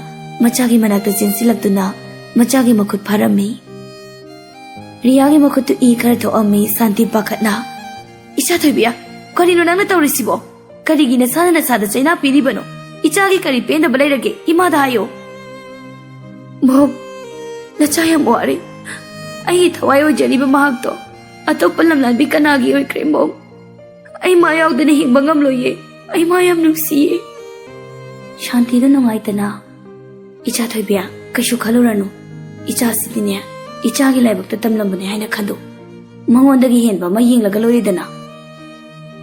ꯃꯆꯥꯒꯤ ꯃꯅꯥꯛꯇ ꯆꯦꯟꯁꯤꯜꯂꯛꯇꯨꯅ ꯃꯆꯥꯒꯤ ꯃꯈꯨꯠ ꯐꯥꯔꯝꯃꯤ꯫ ꯔꯤꯌꯥꯒꯤ ꯃꯈꯨꯠꯇꯨ ꯏ ꯈꯔ ꯊꯣꯛꯑꯝꯃꯤ꯫ ꯁꯥꯟꯇꯤ ꯄꯥꯈꯠꯅ, "ꯏꯆꯥ ꯊꯣꯏꯕꯤꯌꯥ, ꯀꯔꯤꯅꯣ ꯅꯪꯅ ꯇꯧꯔꯤꯁꯤꯕꯣ? ꯀꯔꯤꯒꯤ ꯅꯁꯥꯅ ꯅꯁꯥꯗ ꯆꯩꯅꯥ ꯄꯤꯔꯤꯕꯅꯣ? ꯏꯆꯥꯒꯤ ꯀꯔꯤ ꯄꯦꯟꯗꯕ ꯂꯩꯔꯒꯦ? ꯏꯃꯥꯗ ꯍꯥꯏꯌꯣ꯫ ꯃꯣꯝ, ꯅꯆꯥ ꯌꯥꯝ ꯋꯥꯔꯦ꯫ ꯑꯩꯒꯤ ꯊꯋꯥꯏ ꯑꯣꯏꯖꯔꯤꯕ ꯃꯍꯥꯛꯇꯣ ꯑꯇꯣꯞꯄ ꯂꯝꯂꯥꯟꯕꯤ ꯀꯅꯥꯒꯤ ꯑꯣꯏꯈ꯭ꯔꯦ, ꯃꯣꯝ? ꯑꯩ ꯃꯥ ꯌꯥꯎꯗꯅ ꯍꯤꯡꯕ ꯉꯝꯂꯣꯏꯌꯦ꯫ ꯑꯩ ꯃꯥ ꯌꯥꯝ ꯅꯨꯡꯁꯤꯌꯦ꯫ ꯁꯥꯟꯇꯤꯗ ꯅꯨꯡꯉꯥꯏꯇꯅ, "ꯏꯆꯥ ꯊꯣꯏꯕꯤ, ꯀꯩꯁꯨ ꯈꯜꯂꯨꯔꯅꯨ꯫ ꯏꯆꯥꯁꯤꯗꯤꯅꯦ, ꯏꯆꯥꯒꯤ ꯂꯥꯏꯕꯛꯇ ꯇꯝꯂꯝꯕꯅꯦ ꯍꯥꯏꯅ ꯈꯟꯗꯣꯛ꯫ ꯃꯉꯣꯟꯗꯒꯤ ꯍꯦꯟꯕ ꯑꯃ ꯌꯦꯡꯂꯒ ꯂꯣꯏꯔꯦꯗꯅ꯫"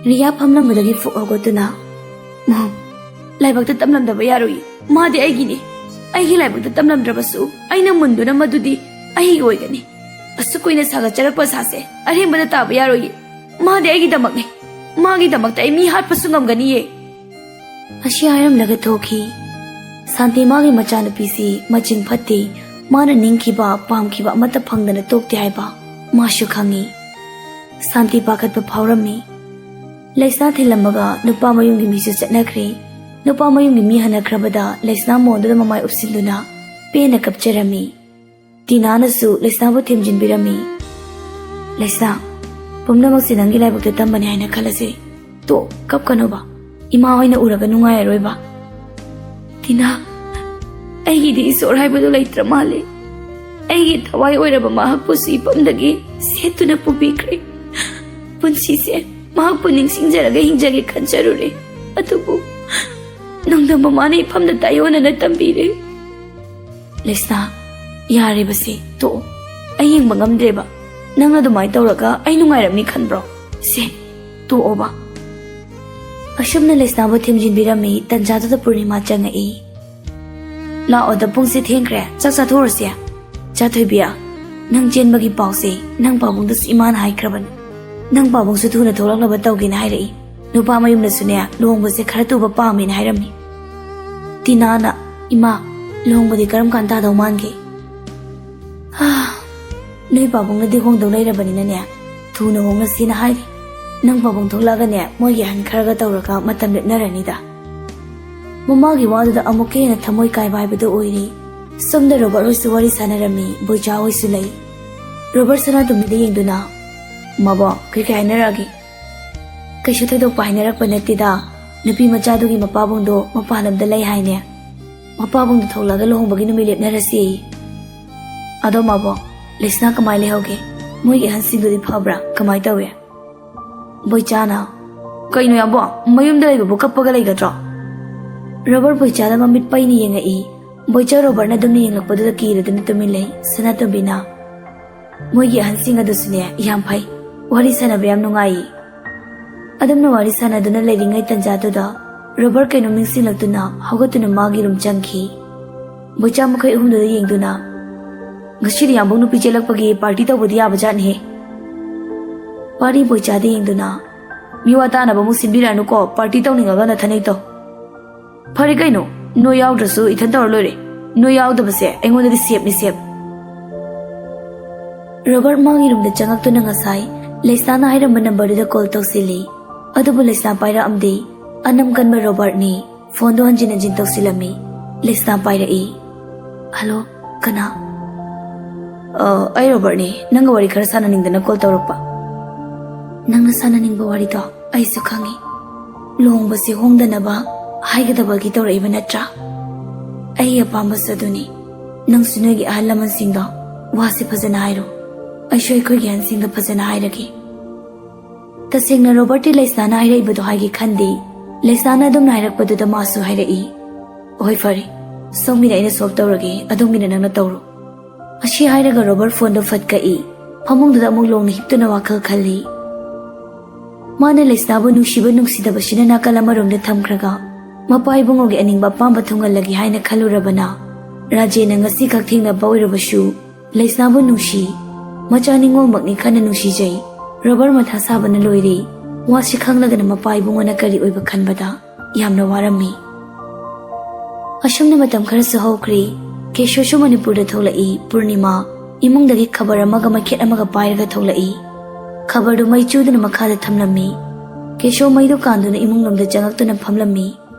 ꯔꯤꯌꯥ ꯐꯝꯂꯝꯕꯗꯒꯤ ꯐꯨꯛ ꯍꯧꯒꯠꯇꯨꯅ, "ꯃꯣꯝ, ꯂꯥꯏꯕꯛꯇ ꯇꯝꯂꯝꯗꯕ ꯌꯥꯔꯣꯏꯌꯦ꯫ ꯃꯥꯗꯤ ꯑꯩꯒꯤꯅꯤ꯫ ꯑꯩꯒꯤ ꯂꯥꯏꯕꯛꯇ ꯇꯝꯂꯝꯗ꯭ꯔꯕꯁꯨ ꯑꯩꯅ ꯃꯨꯟꯗꯨꯅ ꯃꯗꯨꯗꯤ ꯑꯩꯒꯤ ꯑꯣꯏꯒꯅꯤ꯫ ꯑꯁꯨꯛ ꯀꯨꯏꯅ ꯁꯥꯒꯠꯆꯔꯛꯄ ꯑꯁꯥꯁꯦ ꯑꯔꯦꯝꯕꯗ ꯇꯥꯕ ꯌꯥꯔꯣꯏꯌꯦ꯫ ꯃꯥꯗꯤ ꯑꯩꯒꯤꯗꯃꯛꯅꯤ꯫ ꯃꯥꯒꯤꯗꯃꯛꯇ ꯑꯩ ꯃꯤ ꯍꯥꯠꯄꯁꯨ ꯉꯝꯒꯅꯤꯌꯦ꯫" ꯑꯁꯤ ꯍꯥꯏꯔꯝꯂꯒ ꯊꯣꯛꯈꯤ꯫ ꯁꯥꯟꯇꯤ ꯃꯥꯒꯤ ꯃꯆꯥꯅꯨꯄꯤꯁꯤ ꯃꯆꯤꯡ ꯐꯠꯇꯦ, ꯃꯥꯅ ꯅꯤꯡꯈꯤꯕ ꯄꯥꯝꯈꯤꯕ ꯑꯃꯠꯇ ꯐꯪꯗꯅ ꯇꯣꯛꯇꯦ ꯍꯥꯏꯕ ꯃꯥꯁꯨ ꯈꯪꯉꯤ꯫ ꯁꯥꯟꯇꯤ ꯄꯥꯈꯠꯄ ꯐꯥꯎꯔꯝꯃꯤ꯫ ꯂꯩꯁꯥ ꯊꯤꯜꯂꯝꯃꯒ ꯅꯨꯄꯥ ꯃꯌꯨꯝꯒꯤ ꯃꯤꯁꯨ ꯆꯠꯅꯈ꯭ꯔꯦ꯫ ꯅꯨꯄꯥ ꯃꯌꯨꯝꯒꯤ ꯃꯤ ꯍꯟꯅꯈ꯭ꯔꯕꯗ ꯂꯩꯁꯅꯥ ꯃꯣꯟꯗꯨꯗ ꯃꯃꯥꯏ ꯎꯞꯁꯤꯟꯗꯨꯅ ꯄꯦꯟꯅ ꯀꯞꯆꯔꯝꯃꯤ꯫ ꯇꯤꯅꯥꯅꯁꯨ ꯂꯩꯁꯅꯥꯕꯨ ꯊꯦꯝꯖꯤꯟꯕꯤꯔꯝꯃꯤ꯫ "ꯂꯩꯁꯅꯥ, ꯄꯨꯝꯅꯃꯛꯁꯦ ꯅꯪꯒꯤ ꯂꯥꯏꯕꯛꯇ ꯇꯝꯕꯅꯤ ꯍꯥꯏꯅ ꯈꯜꯂꯁꯦ꯫ ꯇꯣ, ꯀꯞꯀꯅꯣꯕ꯫ ꯏꯃꯥ ꯍꯣꯏꯅ ꯎꯔꯒ ꯅꯨꯡꯉꯥꯏꯔꯔꯣꯏꯕ꯫" "ꯇꯤꯅꯥ, ꯑꯩꯒꯤꯗꯤ ꯏꯁꯣꯔ ꯍꯥꯏꯕꯗꯨ ꯂꯩꯇ꯭ꯔ ꯃꯥꯜꯂꯦ꯫ ꯑꯩꯒꯤ ꯊꯋꯥꯏ ꯑꯣꯏꯔꯕ ꯃꯍꯥꯛꯄꯨꯁꯨ ꯏꯄꯝꯗꯒꯤ ꯁꯦꯠꯇꯨꯅ ꯄꯨꯕꯤꯈ꯭ꯔꯦ꯫ ꯄꯨꯟꯁꯤꯁꯦ ꯃꯍꯥꯛꯄꯨ ꯅꯤꯡꯁꯤꯡꯖꯔꯒ ꯍꯤꯡꯖꯒꯦ ꯈꯟꯖꯔꯨꯔꯦ꯫ ꯑꯗꯨꯕꯨ ꯅꯣꯡꯗꯝꯕ ꯃꯥꯅ ꯏꯐꯝꯗ ꯇꯥꯏꯑꯣꯟꯅꯅ ꯇꯝꯕꯤꯔꯦ꯫" "ꯂꯩꯁꯅꯥ, ꯌꯥꯔꯦꯕꯁꯦ, ꯇꯣꯛꯑꯣ꯫ ꯑꯩ ꯌꯦꯡꯕ ꯉꯝꯗ꯭ꯔꯦꯕ꯫ ꯅꯪ ꯑꯗꯨꯃꯥꯏꯅ ꯇꯧꯔꯒ ꯑꯩ ꯅꯨꯡꯉꯥꯏꯔꯝꯅꯤ ꯈꯟꯕ꯭ꯔꯣ? ꯁꯦ, ꯇꯣꯛꯑꯣꯕ꯫" ꯑꯁꯨꯝꯅ ꯂꯩꯁꯅꯥꯕꯨ ꯊꯦꯝꯖꯤꯟꯕꯤꯔꯝꯃꯤ꯫ ꯇꯟꯖꯥꯗꯨꯗ ꯄꯨꯔꯅꯤꯃꯥ ꯆꯪꯉꯛꯏ꯫ "ꯂꯥꯛꯑꯣꯗ, ꯄꯨꯡꯁꯦ ꯊꯦꯡꯈ꯭ꯔꯦ, ꯆꯥꯛ ꯆꯥꯊꯣꯛꯎꯔꯁꯦ꯫" "ꯆꯥ ꯊꯣꯏꯕꯤ, ꯅꯪ ꯆꯦꯟꯕꯒꯤ ꯄꯥꯎꯁꯦ ꯅꯪ ꯄꯥꯕꯨꯡꯗꯁꯨ ꯏꯃꯥꯅ ꯍꯥꯏꯈ꯭ꯔꯕꯅꯤ꯫ ꯅꯪ ꯄꯥꯕꯨꯡꯁꯨ ꯊꯨꯅ ꯊꯣꯛꯂꯛꯅꯕ ꯇꯧꯒꯦꯅ ꯍꯥꯏꯔꯛꯏ꯫ ꯅꯨꯄꯥ ꯃꯌꯨꯝꯅꯁꯨꯅꯦ, ꯂꯨꯍꯣꯡꯕꯁꯦ ꯈꯔ ꯊꯨꯕ ꯄꯥꯝꯃꯦꯅ ꯍꯥꯏꯔꯝꯃꯤ꯫" ꯇꯤꯅꯥꯅ, "ꯏꯃꯥ, ꯂꯨꯍꯣꯡꯕꯗꯤ ꯀꯔꯝ ꯀꯥꯟ ꯇꯥꯗꯧ ꯃꯥꯟꯒꯦ?" "ꯍꯥ, ꯅꯣꯏ ꯄꯥꯕꯨꯡꯅꯗꯤ ꯍꯣꯡꯗꯧ ꯂꯩꯔꯕꯅꯤꯅꯅꯦ, ꯊꯨꯅ ꯍꯣꯡꯂꯁꯤꯅ ꯍꯥꯏꯔꯤ꯫ ꯅꯪ ꯄꯥꯕꯨꯡ ꯊꯣꯛꯂꯛꯑꯒꯅꯦ, ꯃꯣꯏꯒꯤ ꯑꯍꯟ ꯈꯔꯒ ꯇꯧꯔꯒ ꯃꯇꯝ ꯂꯦꯞꯅꯔꯅꯤꯗ꯫" ꯃꯃꯥꯒꯤ ꯋꯥꯗꯨꯗ ꯑꯃꯨꯛꯀ ꯍꯦꯟꯅ ꯊꯃꯣꯏ ꯀꯥꯏꯕ ꯍꯥꯏꯕꯗꯨ ꯑꯣꯏꯔꯤ꯫ ꯁꯣꯝꯗ ꯔꯣꯕꯔꯠ ꯍꯣꯏꯁꯨ ꯋꯥꯔꯤ ꯁꯥꯟꯅꯔꯝꯃꯤ, ꯕꯣꯏꯆꯥ ꯍꯣꯏꯁꯨ ꯂꯩ꯫ ꯔꯣꯕꯔꯠ ꯁꯅꯥꯇꯣꯝꯕꯤꯗ ꯌꯦꯡꯗꯨꯅ, "ꯃꯕꯣ, ꯀꯩ ꯀꯩ ꯍꯥꯏꯅꯔꯛꯑꯒꯦ?" "ꯀꯩꯁꯨ ꯊꯣꯏꯗꯣꯛꯄ ꯍꯥꯏꯅꯔꯛꯄ ꯅꯠꯇꯦꯗ꯫ ꯅꯨꯄꯤ ꯃꯆꯥꯗꯨꯒꯤ ꯃꯄꯥꯕꯨꯡꯗꯣ ꯃꯄꯥꯟ ꯂꯝꯗ ꯂꯩ ꯍꯥꯏꯅꯦ꯫ ꯃꯄꯥꯕꯨꯡꯗꯣ ꯊꯣꯛꯂꯛꯑꯒ ꯂꯨꯍꯣꯡꯕꯒꯤ ꯅꯨꯃꯤꯠ ꯂꯦꯞꯅꯔꯁꯤ꯫ ꯑꯗꯣ ꯃꯥꯕꯣ, ꯂꯩꯁꯅꯥ ꯀꯃꯥꯏ ꯂꯩꯍꯧꯒꯦ? ꯃꯣꯏꯒꯤ ꯑꯍꯟꯁꯤꯡꯗꯨꯗꯤ ꯐꯕ꯭ꯔꯥ? ꯀꯃꯥꯏ ꯇꯧꯏ? ꯕꯣꯏꯆꯥꯅ, "ꯀꯩꯅꯣ ꯌꯥꯝꯕꯣ, ꯃꯌꯨꯝꯗ ꯂꯩꯕꯕꯨ ꯀꯞꯄꯒ ꯂꯩꯒꯗ꯭ꯔꯣ?" ꯔꯣꯕꯔꯠ ꯕꯣꯏꯆꯥꯗ ꯃꯃꯤꯠ ꯄꯩꯅ ꯌꯦꯡꯉꯛꯏ꯫ ꯕꯣꯏꯆꯥ ꯔꯣꯕꯔꯠꯅ ꯑꯗꯨꯝꯅ ꯌꯦꯡꯂꯛꯄꯗꯨꯗ ꯀꯤꯔꯗꯨꯅ ꯇꯨꯃꯤꯟ ꯂꯩ꯫ ꯁꯅꯥꯇꯣꯝꯕꯤꯅ, "ꯃꯣꯏꯒꯤ ꯑꯍꯟꯁꯤꯡ ꯑꯗꯨꯁꯨꯅꯦ ꯌꯥꯝ ꯐꯩ, ꯋꯥꯔꯤ ꯁꯥꯟꯅꯕ ꯌꯥꯝ ꯅꯨꯡꯉꯥꯏꯌꯦ꯫" ꯑꯗꯨꯝꯅ ꯋꯥꯔꯤ ꯁꯥꯟꯅꯗꯨꯅ ꯂꯩꯔꯤꯉꯩ ꯇꯟꯖꯥꯗꯨꯗ ꯔꯣꯕꯔꯠ ꯀꯩꯅꯣꯝ ꯅꯤꯡꯁꯤꯡꯂꯛꯇꯨꯅ ꯍꯧꯒꯠꯇꯨꯅ ꯃꯥꯒꯤ ꯔꯨꯝ ꯆꯪꯈꯤ꯫ ꯕꯣꯏꯆꯥ ꯃꯈꯣꯏ ꯑꯍꯨꯝꯗꯨꯗ ꯌꯦꯡꯗꯨꯅ, "ꯉꯁꯤꯗꯤ ꯌꯥꯝꯕꯧ ꯅꯨꯄꯤ ꯆꯦꯜꯂꯛꯄꯒꯤ ꯄꯥꯔꯇꯤ ꯇꯧꯕꯗꯤ ꯌꯥꯕꯖꯥꯠꯅꯤꯍꯦ꯫" ꯄꯥꯔꯤ ꯕꯣꯏꯆꯥꯗ ꯌꯦꯡꯗꯨꯅ, "ꯃꯤꯋꯥ ꯇꯥꯅꯕ ꯑꯃꯨꯛ ꯁꯤꯟꯕꯤꯔꯛꯑꯅꯨꯀꯣ, ꯄꯥꯔꯇꯤ ꯇꯧꯅꯤꯡꯉꯒ ꯅꯊꯟꯅꯩ ꯇꯧ꯫" "ꯐꯔꯦ ꯀꯩꯅꯣ, ꯅꯣꯏ ꯌꯥꯎꯗ꯭ꯔꯁꯨ ꯏꯊꯟ ꯇꯧꯔ ꯂꯣꯏꯔꯦ꯫ ꯅꯣꯏ ꯌꯥꯎꯗꯕꯁꯦ ꯑꯩꯉꯣꯟꯗꯗꯤ ꯁꯦꯞꯅꯤ, ꯁꯦꯞ꯫" ꯔꯣꯕꯔꯠ ꯃꯥꯒꯤ ꯔꯨꯝꯗ ꯆꯪꯉꯛꯇꯨꯅ ꯉꯁꯥꯏ ꯂꯩꯁꯅꯥꯅ ꯍꯥꯏꯔꯝꯕ ꯅꯝꯕꯔꯗꯨꯗ ꯀꯣꯜ ꯇꯧꯁꯤꯜꯂꯤ꯫ ꯑꯗꯨꯕꯨ ꯂꯩꯁꯅꯥ ꯄꯥꯏꯔꯛꯑꯝꯗꯦ꯫ ꯑꯅꯝ ꯀꯟꯕ ꯔꯣꯕꯔꯠꯅꯤ꯫ ꯐꯣꯟꯗꯣ ꯍꯟꯖꯤꯟ ꯍꯟꯖꯤꯟ ꯇꯧꯁꯤꯜꯂꯝꯃꯤ꯫ ꯂꯩꯁꯅꯥ ꯄꯥꯏꯔꯛꯏ꯫ "ꯍꯜꯂꯣ, ꯀꯅꯥ?" "ꯑ, ꯑꯩ ꯔꯣꯕꯔꯠꯅꯤ꯫ ꯅꯪꯒ ꯋꯥꯔꯤ ꯈꯔ ꯁꯥꯟꯅꯅꯤꯡꯗꯅ ꯀꯣꯜ ꯇꯧꯔꯛꯄ꯫" "ꯅꯪꯅ ꯁꯥꯟꯅꯅꯤꯡꯕ ꯋꯥꯔꯤꯗꯣ ꯑꯩꯁꯨ ꯈꯪꯉꯤ꯫ ꯂꯨꯍꯣꯡꯕꯁꯤ ꯍꯣꯡꯗꯅꯕ ꯍꯥꯏꯒꯗꯕꯒꯤ ꯇꯧꯔꯛꯏꯕ ꯅꯠꯇ꯭ꯔꯥ? ꯑꯩꯒꯤ ꯑꯄꯥꯝꯕꯁꯨ ꯑꯗꯨꯅꯤ꯫ ꯅꯪꯁꯨ ꯅꯣꯏꯒꯤ ꯑꯍꯜ ꯂꯃꯟꯁꯤꯡꯗꯣ ꯋꯥꯁꯦ ꯐꯖꯅ ꯍꯥꯏꯔꯣ꯫ ꯑꯩꯁꯨ ꯑꯩꯈꯣꯏꯒꯤ ꯑꯍꯟꯁꯤꯡꯗ ꯐꯖꯅ ꯍꯥꯏꯔꯒꯦ꯫" ꯇꯁꯦꯡꯅ ꯔꯣꯕꯔꯠꯇꯤ ꯂꯩꯁꯅꯥꯅ ꯍꯥꯏꯔꯛꯏꯕꯗꯣ ꯍꯥꯏꯒꯦ ꯈꯟꯗꯦ꯫ ꯂꯩꯁꯅꯥꯅ ꯑꯗꯨꯝꯅ ꯍꯥꯏꯔꯛꯄꯗꯨꯗ ꯃꯥꯁꯨ ꯍꯥꯏꯔꯛꯏ, "ꯍꯣꯏ, ꯐꯔꯦ꯫ ꯁꯣꯝꯒꯤꯅ ꯑꯩꯅ ꯁꯣꯜꯕ ꯇꯧꯔꯒꯦ, ꯑꯗꯣꯝꯒꯤꯅ ꯅꯪꯅ ꯇꯧꯔꯣ꯫" ꯑꯁꯤ ꯍꯥꯏꯔꯒ ꯔꯣꯕꯔꯠ ꯐꯣꯟꯗꯣ ꯐꯠ ꯀꯛꯏ꯫ ꯐꯃꯨꯡꯗꯨꯗ ꯑꯃꯨꯛ ꯂꯣꯡꯅ ꯍꯤꯞꯇꯨꯅ ꯋꯥꯈꯜ ꯈꯜꯂꯤ꯫ ꯃꯥꯅ ꯂꯩꯁꯅꯥꯕꯨ ꯅꯨꯡꯁꯤꯕ ꯅꯨꯡꯁꯤꯗꯕꯁꯤꯅ ꯅꯥꯀꯜ ꯑꯃꯔꯣꯝꯗ ꯊꯝꯈ꯭ꯔꯒ, ꯃꯄꯥ ꯏꯕꯨꯡꯉꯣꯒꯤ ꯑꯅꯤꯡꯕ ꯑꯄꯥꯝꯕ ꯊꯨꯡꯍꯜꯂꯒꯦ ꯍꯥꯏꯅ ꯈꯜꯂꯨꯔꯕꯅ, ꯔꯥꯖꯦꯟꯅ ꯉꯁꯤꯈꯛ ꯊꯦꯡꯅꯕ ꯑꯣꯏꯔꯕꯁꯨ, ꯂꯩꯁꯅꯥꯕꯨ ꯅꯨꯡꯁꯤ, ꯃꯆꯥ ꯅꯤꯉꯣꯜꯃꯛꯅꯤ ꯈꯟꯅ ꯅꯨꯡꯁꯤꯖꯩ꯫ ꯔꯣꯕꯔꯠ ꯃꯊꯥ ꯁꯥꯕꯅ ꯂꯣꯏꯔꯦ꯫ ꯋꯥꯁꯤ ꯈꯪꯂꯒꯅ ꯃꯄꯥ ꯏꯕꯨꯡꯉꯣꯅ ꯀꯔꯤ ꯑꯣꯏꯕ ꯈꯟꯕꯗ ꯌꯥꯝꯅ ꯋꯥꯔꯝꯃꯤ꯫ ꯑꯁꯨꯝꯅ ꯃꯇꯝ ꯈꯔꯁꯨ ꯍꯧꯈ꯭ꯔꯦ꯫ ꯀꯦꯁꯣꯁꯨ ꯃꯅꯤꯄꯨꯔꯗ ꯊꯣꯛꯂꯛꯏ꯫ ꯄꯨꯔꯅꯤꯃꯥ ꯏꯃꯨꯡꯗꯒꯤ ꯈꯕꯔ ꯑꯃꯒ ꯃꯩꯈꯦꯠ ꯑꯃꯒ ꯄꯥꯏꯔꯒ ꯊꯣꯛꯂꯛꯏ꯫ ꯈꯕꯔꯗꯨ ꯃꯩ ꯆꯨꯗꯨꯅ ꯃꯈꯥꯗ ꯊꯝꯂꯝꯃꯤ꯫ ꯀꯦꯁꯣ ꯃꯩꯗꯨ ꯀꯥꯟꯗꯨꯅ ꯏꯃꯨꯡꯂꯣꯝꯗ ꯆꯪꯉꯛꯇꯨꯅ ꯐꯝꯂꯝꯃꯤ꯫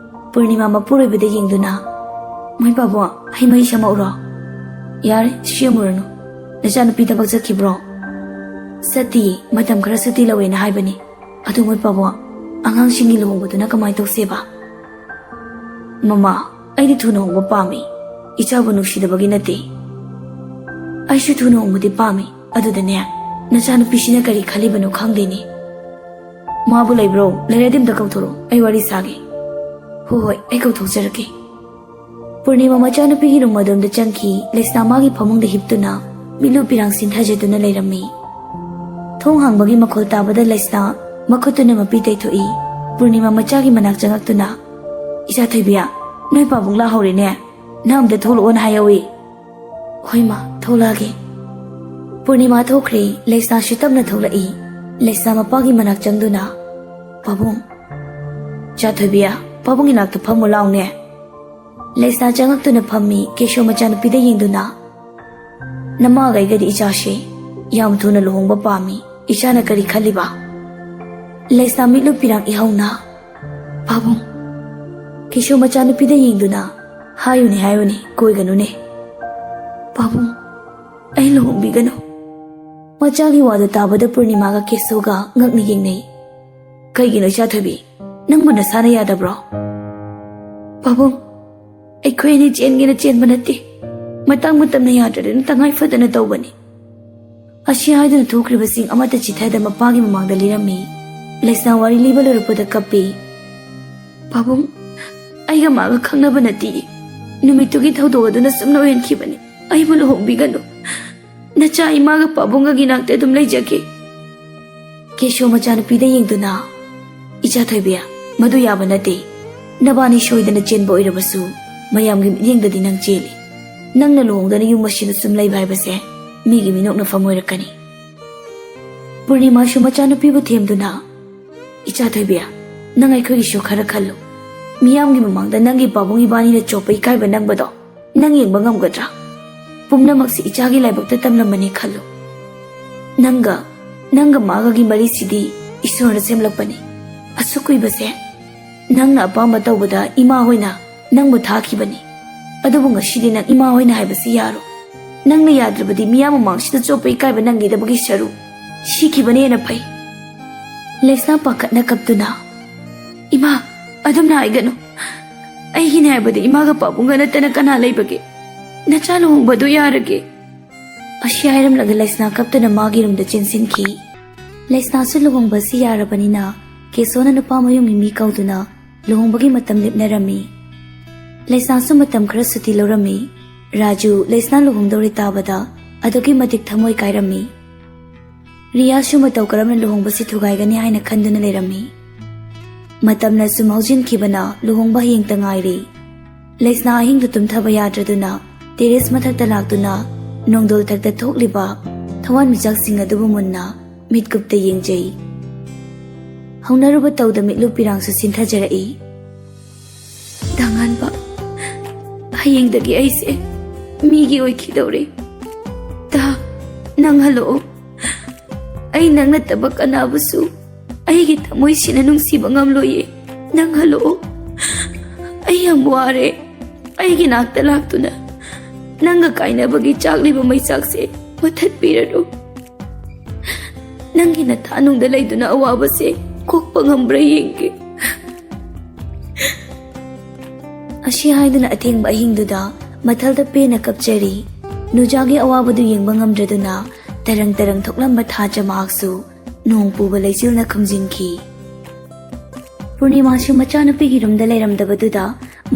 ꯄꯨꯔꯅꯤꯃꯥ ꯃꯄꯨꯔꯣꯏꯕꯗ ꯌꯦꯡꯗꯨꯅ, "ꯃꯣꯏ ꯄꯥꯕꯨꯡ, ꯍꯩ ꯃꯍꯤ ꯁꯦꯝꯃꯛꯎꯔꯣ?" "ꯌꯥꯔꯦ, ꯁꯦꯝꯃꯨꯔꯅꯨ꯫ ꯅꯆꯥꯅꯨꯄꯤ ꯊꯕꯛ ꯆꯠꯈꯤꯕ꯭ꯔꯣ?" "ꯆꯠꯇꯤꯌꯦ, ꯃꯇꯝ ꯈꯔ ꯁꯨꯇꯤ ꯂꯧꯋꯦꯅ ꯍꯥꯏꯕꯅꯤ꯫ ꯑꯗꯨ ꯃꯣꯏ ꯄꯥꯕꯨꯡ, ꯑꯉꯥꯡꯁꯤꯡꯒꯤ ꯂꯨꯍꯣꯡꯕꯗꯨꯅ ꯀꯃꯥꯏ ꯇꯧꯁꯦꯕ? ꯃꯃꯥ, ꯑꯩꯗꯤ ꯊꯨꯅ ꯍꯣꯡꯕ ꯄꯥꯝꯃꯤ꯫ ꯏꯆꯥꯕꯨ ꯅꯨꯡꯁꯤꯗꯕꯒꯤ ꯅꯠꯇꯦ꯫ ꯑꯩꯁꯨ ꯊꯨꯅ ꯍꯣꯡꯕꯗꯤ ꯄꯥꯝꯃꯤ꯫ ꯑꯗꯨꯗꯅꯦ, ꯅꯆꯥꯅꯨꯄꯤꯁꯤꯅ ꯀꯔꯤ ꯈꯜꯂꯤꯕꯅꯣ ꯈꯪꯗꯦꯅꯦ꯫ ꯃꯥꯕꯨ ꯂꯩꯕ꯭ꯔꯣ? ꯂꯩꯔꯗꯤ ꯑꯝꯇ ꯀꯧꯊꯣꯔꯛꯑꯣ, ꯑꯩ ꯋꯥꯔꯤ ꯁꯥꯒꯦ꯫ ꯍꯣꯏ ꯍꯣꯏ, ꯑꯩ ꯀꯧꯊꯣꯛꯆꯔꯛꯀꯦ꯫ ꯄꯨꯔꯅꯤꯃꯥ ꯃꯆꯥꯅꯨꯄꯤꯒꯤ ꯔꯨꯝ ꯑꯗꯣꯝꯗ ꯆꯪꯈꯤ꯫ ꯂꯩꯁꯅꯥ ꯃꯥꯒꯤ ꯐꯃꯨꯡꯗ ꯍꯤꯞꯇꯨꯅ ꯃꯤꯠꯂꯨ ꯄꯤꯔꯥꯡ ꯁꯤꯟꯊꯖꯗꯨꯅ ꯂꯩꯔꯝꯃꯤ꯫ ꯊꯣꯡ ꯍꯥꯡꯕꯒꯤ ꯃꯈꯣꯜ ꯇꯥꯕꯗ ꯂꯩꯁꯅꯥ ꯃꯈꯨꯠꯇꯨꯅ ꯃꯄꯤ ꯇꯩꯊꯣꯛꯏ꯫ ꯄꯨꯔꯅꯤꯃꯥ ꯃꯆꯥꯒꯤ ꯃꯅꯥꯛ ꯆꯪꯉꯛꯇꯨꯅ, "ꯏꯆꯥ ꯊꯣꯏꯕꯤꯌꯥ, ꯅꯣꯏ ꯄꯥꯕꯨꯡ ꯂꯥꯛꯍꯧꯔꯦꯅꯦ꯫ ꯅꯪ ꯑꯝꯇ ꯊꯣꯛꯂꯛꯑꯣꯅ ꯍꯥꯏꯍꯧꯏ꯫" "ꯍꯣꯏ ꯃꯥ, ꯊꯣꯛꯂꯛꯑꯒꯦ꯫" ꯄꯨꯔꯅꯤꯃꯥ ꯊꯣꯛꯈ꯭ꯔꯦ꯫ ꯂꯩꯁꯅꯥꯁꯨ ꯇꯞꯅ ꯊꯣꯛꯂꯛꯏ꯫ ꯂꯩꯁꯅꯥ ꯃꯄꯥꯒꯤ ꯃꯅꯥꯛ ꯆꯪꯗꯨꯅ, "ꯄꯥꯕꯨꯡ, ꯏꯆꯥ ꯊꯣꯏꯕꯤꯌꯥ, ꯄꯥꯕꯨꯡ ꯏꯅꯥꯛꯇ ꯐꯝꯃꯨ ꯂꯥꯎꯅꯦ꯫" ꯂꯩꯁꯅꯥ ꯆꯪꯉꯛꯇꯨꯅ ꯐꯝꯃꯤ, ꯀꯦꯁꯣ ꯃꯆꯥꯅꯨꯄꯤꯗ ꯌꯦꯡꯗꯨꯅ꯫ "ꯅꯃꯥꯒꯩꯒꯗꯤ ꯏꯆꯥꯁꯦ ꯌꯥꯝ ꯊꯨꯅ ꯂꯨꯍꯣꯡꯕ ꯄꯥꯝꯃꯤ꯫ ꯏꯆꯥꯅ ꯀꯔꯤ ꯈꯜꯂꯤꯕ?" ꯂꯩꯁꯅꯥ ꯃꯤꯠꯂꯨ ꯄꯤꯔꯥꯡ ꯏꯍꯧꯅ, "ꯄꯥꯕꯨꯡ꯫" ꯀꯦꯁꯣ ꯃꯆꯥꯅꯨꯄꯤꯗ ꯌꯦꯡꯗꯨꯅ, "ꯍꯥꯏꯌꯨꯅꯦ, ꯍꯥꯏꯌꯨꯅꯦ, ꯀꯣꯏꯒꯅꯨꯅꯦ꯫" "ꯄꯥꯕꯨꯡ, ꯑꯩ ꯂꯨꯍꯣꯡꯕꯤꯒꯅꯨ꯫" ꯃꯆꯥꯒꯤ ꯋꯥꯗꯨ ꯇꯥꯕꯗ ꯄꯨꯔꯅꯤꯃꯥꯒ ꯀꯦꯁꯣꯒ ꯉꯛꯅ ꯌꯦꯡꯅꯩ꯫ "ꯀꯩꯒꯤꯅꯣ ꯏꯆꯥ ꯊꯣꯏꯕꯤ? ꯅꯪꯕꯨ ꯅꯁꯥꯅ ꯌꯥꯗꯕ꯭ꯔꯣ?" "ꯄꯥꯕꯨꯡ, ꯑꯩꯈꯣꯏ ꯑꯅꯤ ꯆꯦꯟꯒꯦꯅ ꯆꯦꯟꯕ ꯅꯠꯇꯦ꯫ ꯃꯇꯥꯡ ꯃꯇꯝꯅ ꯌꯥꯗ꯭ꯔꯗꯅ ꯇꯉꯥꯏ ꯐꯗꯅ ꯇꯧꯕꯅꯤ꯫" ꯑꯁꯤ ꯍꯥꯏꯗꯨꯅ ꯊꯣꯛꯈ꯭ꯔꯤꯕꯁꯤꯡ ꯑꯃꯠꯇ ꯆꯤꯊꯗ ꯃꯄꯥꯒꯤ ꯃꯃꯥꯡꯗ ꯂꯤꯔꯝꯃꯤ꯫ ꯂꯩꯁꯅꯥ ꯋꯥꯔꯤ ꯂꯤꯕ ꯂꯣꯏꯔꯛꯄꯗ ꯀꯞꯄꯤ꯫ "ꯄꯥꯕꯨꯡ, ꯑꯩꯒ ꯃꯥꯒ ꯈꯪꯅꯕ ꯅꯠꯇꯦ꯫ ꯅꯨꯃꯤꯠꯇꯨꯒꯤ ꯊꯧꯗꯣꯛ ꯑꯗꯨꯅ ꯁꯨꯝꯅ ꯑꯣꯏꯍꯟꯈꯤꯕꯅꯤ꯫ ꯑꯩꯕꯨ ꯂꯨꯍꯣꯡꯕꯤꯒꯅꯨ꯫ ꯅꯆꯥ ꯏꯃꯥꯒ ꯄꯥꯕꯨꯡꯒꯒꯤ ꯅꯥꯛꯇ ꯑꯗꯨꯝ ꯂꯩꯖꯒꯦ꯫" ꯀꯦꯁꯣ ꯃꯆꯥꯅꯨꯄꯤꯗ ꯌꯦꯡꯗꯨꯅ, "ꯏꯆꯥ ꯊꯣꯏꯕꯤ, ꯃꯗꯨ ꯌꯥꯕ ꯅꯠꯇꯦ꯫ ꯅꯕꯥꯅꯤ ꯁꯣꯏꯗꯅ ꯆꯦꯟꯕ ꯑꯣꯏꯔꯕꯁꯨ, ꯃꯌꯥꯝꯒꯤ ꯃꯤꯠꯌꯦꯡꯗꯗꯤ ꯅꯪ ꯆꯦꯜꯂꯤ꯫ ꯅꯪꯅ ꯂꯨꯍꯣꯡꯗꯅ ꯌꯨꯝ ꯑꯁꯤꯗ ꯁꯨꯝ ꯂꯩꯕ ꯍꯥꯏꯕꯁꯦ ꯃꯤꯒꯤ ꯃꯤꯅꯣꯛꯅꯐꯝ ꯑꯣꯏꯔꯛꯀꯅꯤ꯫" ꯄꯨꯔꯅꯤꯃꯥꯁꯨ ꯃꯆꯥꯅꯨꯄꯤꯕꯨ ꯊꯦꯝꯗꯨꯅ, "ꯏꯆꯥ ꯊꯣꯏꯕꯤ, ꯅꯪ ꯑꯩꯈꯣꯏꯒꯤꯁꯨ ꯈꯔ ꯈꯜꯂꯨ꯫ ꯃꯤꯌꯥꯝꯒꯤ ꯃꯃꯥꯡꯗ ꯅꯪꯒꯤ ꯄꯥꯕꯨꯡ ꯏꯕꯥꯅꯤꯅ ꯆꯣꯞꯄ ꯏꯀꯥꯏꯕ ꯅꯪꯕꯗꯣ ꯅꯪ ꯌꯦꯡꯕ ꯉꯝꯒꯗ꯭ꯔꯥ? ꯄꯨꯝꯅꯃꯛꯁꯤ ꯏꯆꯥꯒꯤ ꯂꯥꯏꯕꯛꯇ ꯇꯝꯂꯝꯕꯅꯤ ꯈꯜꯂꯨ꯫ ꯅꯪꯒ, ꯅꯪꯒ ꯃꯥꯒꯒꯤ ꯃꯔꯤꯁꯤꯗꯤ ꯏꯁꯣꯔꯅ ꯁꯦꯝꯂꯛꯄꯅꯤ꯫ ꯑꯁꯨꯛ ꯀꯨꯏꯕꯁꯦ ꯅꯪꯅ ꯑꯄꯥꯝꯕ ꯇꯧꯕꯗ ꯏꯃꯥ ꯍꯣꯏꯅ ꯅꯪꯕꯨ ꯊꯥꯈꯤꯕꯅꯤ꯫ ꯑꯗꯨꯕꯨ ꯉꯁꯤꯗꯤ ꯅꯪ ꯏꯃꯥ ꯍꯣꯏꯅ ꯍꯥꯏꯕꯁꯤ ꯌꯥꯔꯣꯏ꯫ ꯅꯪꯅ ꯌꯥꯗ꯭ꯔꯕꯗꯤ ꯃꯤꯌꯥꯝ ꯃꯃꯥꯡꯁꯤꯗ ꯆꯣꯞꯄ ꯏꯀꯥꯏꯕ ꯅꯪꯒꯤꯗꯃꯛꯀꯤ ꯁꯔꯨꯛ ꯁꯤꯈꯤꯕꯅ ꯍꯦꯟꯅ ꯐꯩ꯫" ꯂꯩꯁꯅꯥ ꯄꯥꯈꯠꯅ ꯀꯞꯇꯨꯅ, "ꯏꯃꯥ, ꯑꯗꯨꯝꯅ ꯍꯥꯏꯒꯅꯨ꯫ ꯑꯩꯒꯤꯅꯦ ꯍꯥꯏꯕꯗ ꯏꯃꯥꯒ ꯄꯥꯕꯨꯡꯒ ꯅꯠꯇꯅ ꯀꯅꯥ ꯂꯩꯕꯒꯦ? ꯅꯆꯥ ꯂꯨꯍꯣꯡꯕꯗꯣ ꯌꯥꯔꯒꯦ?" ꯑꯁꯤ ꯍꯥꯏꯔꯝꯂꯒ ꯂꯩꯁꯅꯥ ꯀꯞꯇꯨꯅ ꯃꯥꯒꯤ ꯔꯨꯝꯗ ꯆꯦꯟꯁꯤꯟꯈꯤ꯫ ꯂꯩꯁꯅꯥꯁꯨ ꯂꯨꯍꯣꯡꯕ ꯑꯁꯤ ꯌꯥꯔꯕꯅꯤꯅ ꯀꯦꯁꯣꯅ ꯅꯨꯄꯥ ꯃꯌꯨꯝꯒꯤ ꯃꯤ ꯀꯧꯗꯨꯅ ꯂꯨꯍꯣꯡꯕꯒꯤ ꯃꯇꯝ ꯂꯦꯞꯅꯔꯝꯃꯤ꯫ ꯂꯩꯁꯅꯥꯁꯨ ꯃꯇꯝ ꯈꯔ ꯁꯨꯇꯤ ꯂꯧꯔꯝꯃꯤ꯫ ꯔꯥꯖꯨ ꯂꯩꯁꯅꯥ ꯂꯨꯍꯣꯡꯗꯧꯔꯦ ꯇꯥꯕꯗ ꯑꯗꯨꯛꯀꯤ ꯃꯇꯤꯛ ꯊꯃꯣꯏ ꯀꯥꯏꯔꯝꯃꯤ꯫ ꯔꯤꯌꯥꯁꯨ ꯃꯇꯧ ꯀꯔꯝꯅ ꯂꯨꯍꯣꯡꯕꯁꯤ ꯊꯨꯒꯥꯏꯒꯅꯤ ꯍꯥꯏꯅ ꯈꯟꯗꯨꯅ ꯂꯩꯔꯝꯃꯤ꯫ ꯃꯇꯝꯅ ꯁꯨꯝ ꯍꯧꯖꯤꯟꯈꯤꯕꯅ ꯂꯨꯍꯣꯡꯕ ꯍꯌꯦꯡꯇ ꯉꯥꯏꯔꯤ꯫ ꯂꯩꯁꯅꯥ ꯑꯍꯤꯡꯗꯨ ꯇꯨꯝꯊꯕ ꯌꯥꯗ꯭ꯔꯗꯨꯅ ꯇꯦꯔꯦꯁ ꯃꯊꯛꯇ ꯂꯥꯛꯇꯨꯅ ꯅꯣꯡꯗꯣꯜ ꯊꯛꯇ ꯊꯣꯛꯂꯤꯕ ꯊꯋꯥꯟꯃꯤꯆꯥꯛꯁꯤꯡ ꯑꯗꯨꯕꯨ ꯃꯨꯟꯅ ꯃꯤꯠꯀꯨꯞꯇ ꯌꯦꯡꯖꯩ꯫ ꯍꯧꯅꯔꯨꯕ ꯇꯧꯗ ꯃꯤꯠꯂꯨ ꯄꯤꯔꯥꯡꯁꯨ ꯁꯤꯟꯊꯖꯔꯛꯏ꯫ "ꯇꯥꯉꯥꯟꯕ, ꯍꯌꯦꯡꯗꯒꯤ ꯑꯩꯁꯦ ꯃꯤꯒꯤ ꯑꯣꯏꯈꯤꯗꯧꯔꯦ꯫ ꯇꯥ, ꯅꯪ ꯍꯜꯂꯛꯑꯣ꯫ ꯑꯩ ꯅꯪ ꯅꯠꯇꯕ ꯀꯅꯥꯕꯨꯁꯨ ꯑꯩꯒꯤ ꯊꯃꯣꯏꯁꯤꯅ ꯅꯨꯡꯁꯤꯕ ꯉꯝꯂꯣꯏꯌꯦ꯫ ꯅꯪ ꯍꯜꯂꯛꯑꯣ꯫ ꯑꯩ ꯌꯥꯝ ꯋꯥꯔꯦ꯫ ꯑꯩꯒꯤ ꯅꯥꯛꯇ ꯂꯥꯛꯇꯨꯅ ꯅꯪꯒ ꯀꯥꯏꯅꯕꯒꯤ ꯆꯥꯛꯂꯤꯕ ꯃꯩꯆꯥꯛꯁꯦ ꯃꯨꯊꯠꯄꯤꯔꯅꯨ꯫ ꯅꯪꯒꯤ ꯅꯊꯥꯅꯨꯡꯗ ꯂꯩꯗꯨꯅ ꯑꯋꯥꯕꯁꯦ ꯀꯣꯛꯄ ꯉꯝꯕ꯭ꯔꯥ ꯌꯦꯡꯒꯦ꯫" ꯑꯁꯤ ꯍꯥꯏꯗꯨꯅ ꯑꯊꯦꯡꯕ ꯑꯍꯤꯡꯗꯨꯗ ꯃꯊꯜꯗ ꯄꯦꯟꯅ ꯀꯞꯆꯔꯤ꯫ ꯅꯨꯖꯥꯒꯤ ꯑꯋꯥꯕꯗꯨ ꯌꯦꯡꯕ ꯉꯝꯗ꯭ꯔꯗꯨꯅ ꯇꯔꯪ ꯇꯔꯪ ꯊꯣꯛꯂꯝꯕ ꯊꯥ ꯆꯃꯥꯛꯁꯨ ꯅꯣꯡ ꯄꯨꯕ ꯂꯩꯆꯤꯜꯅ ꯈꯨꯝꯖꯤꯟꯈꯤ꯫ ꯄꯨꯔꯅꯤꯃꯥꯁꯨ ꯃꯆꯥꯅꯨꯄꯤꯒꯤ ꯔꯨꯝꯗ ꯂꯩꯔꯝꯗꯕꯗꯨꯗ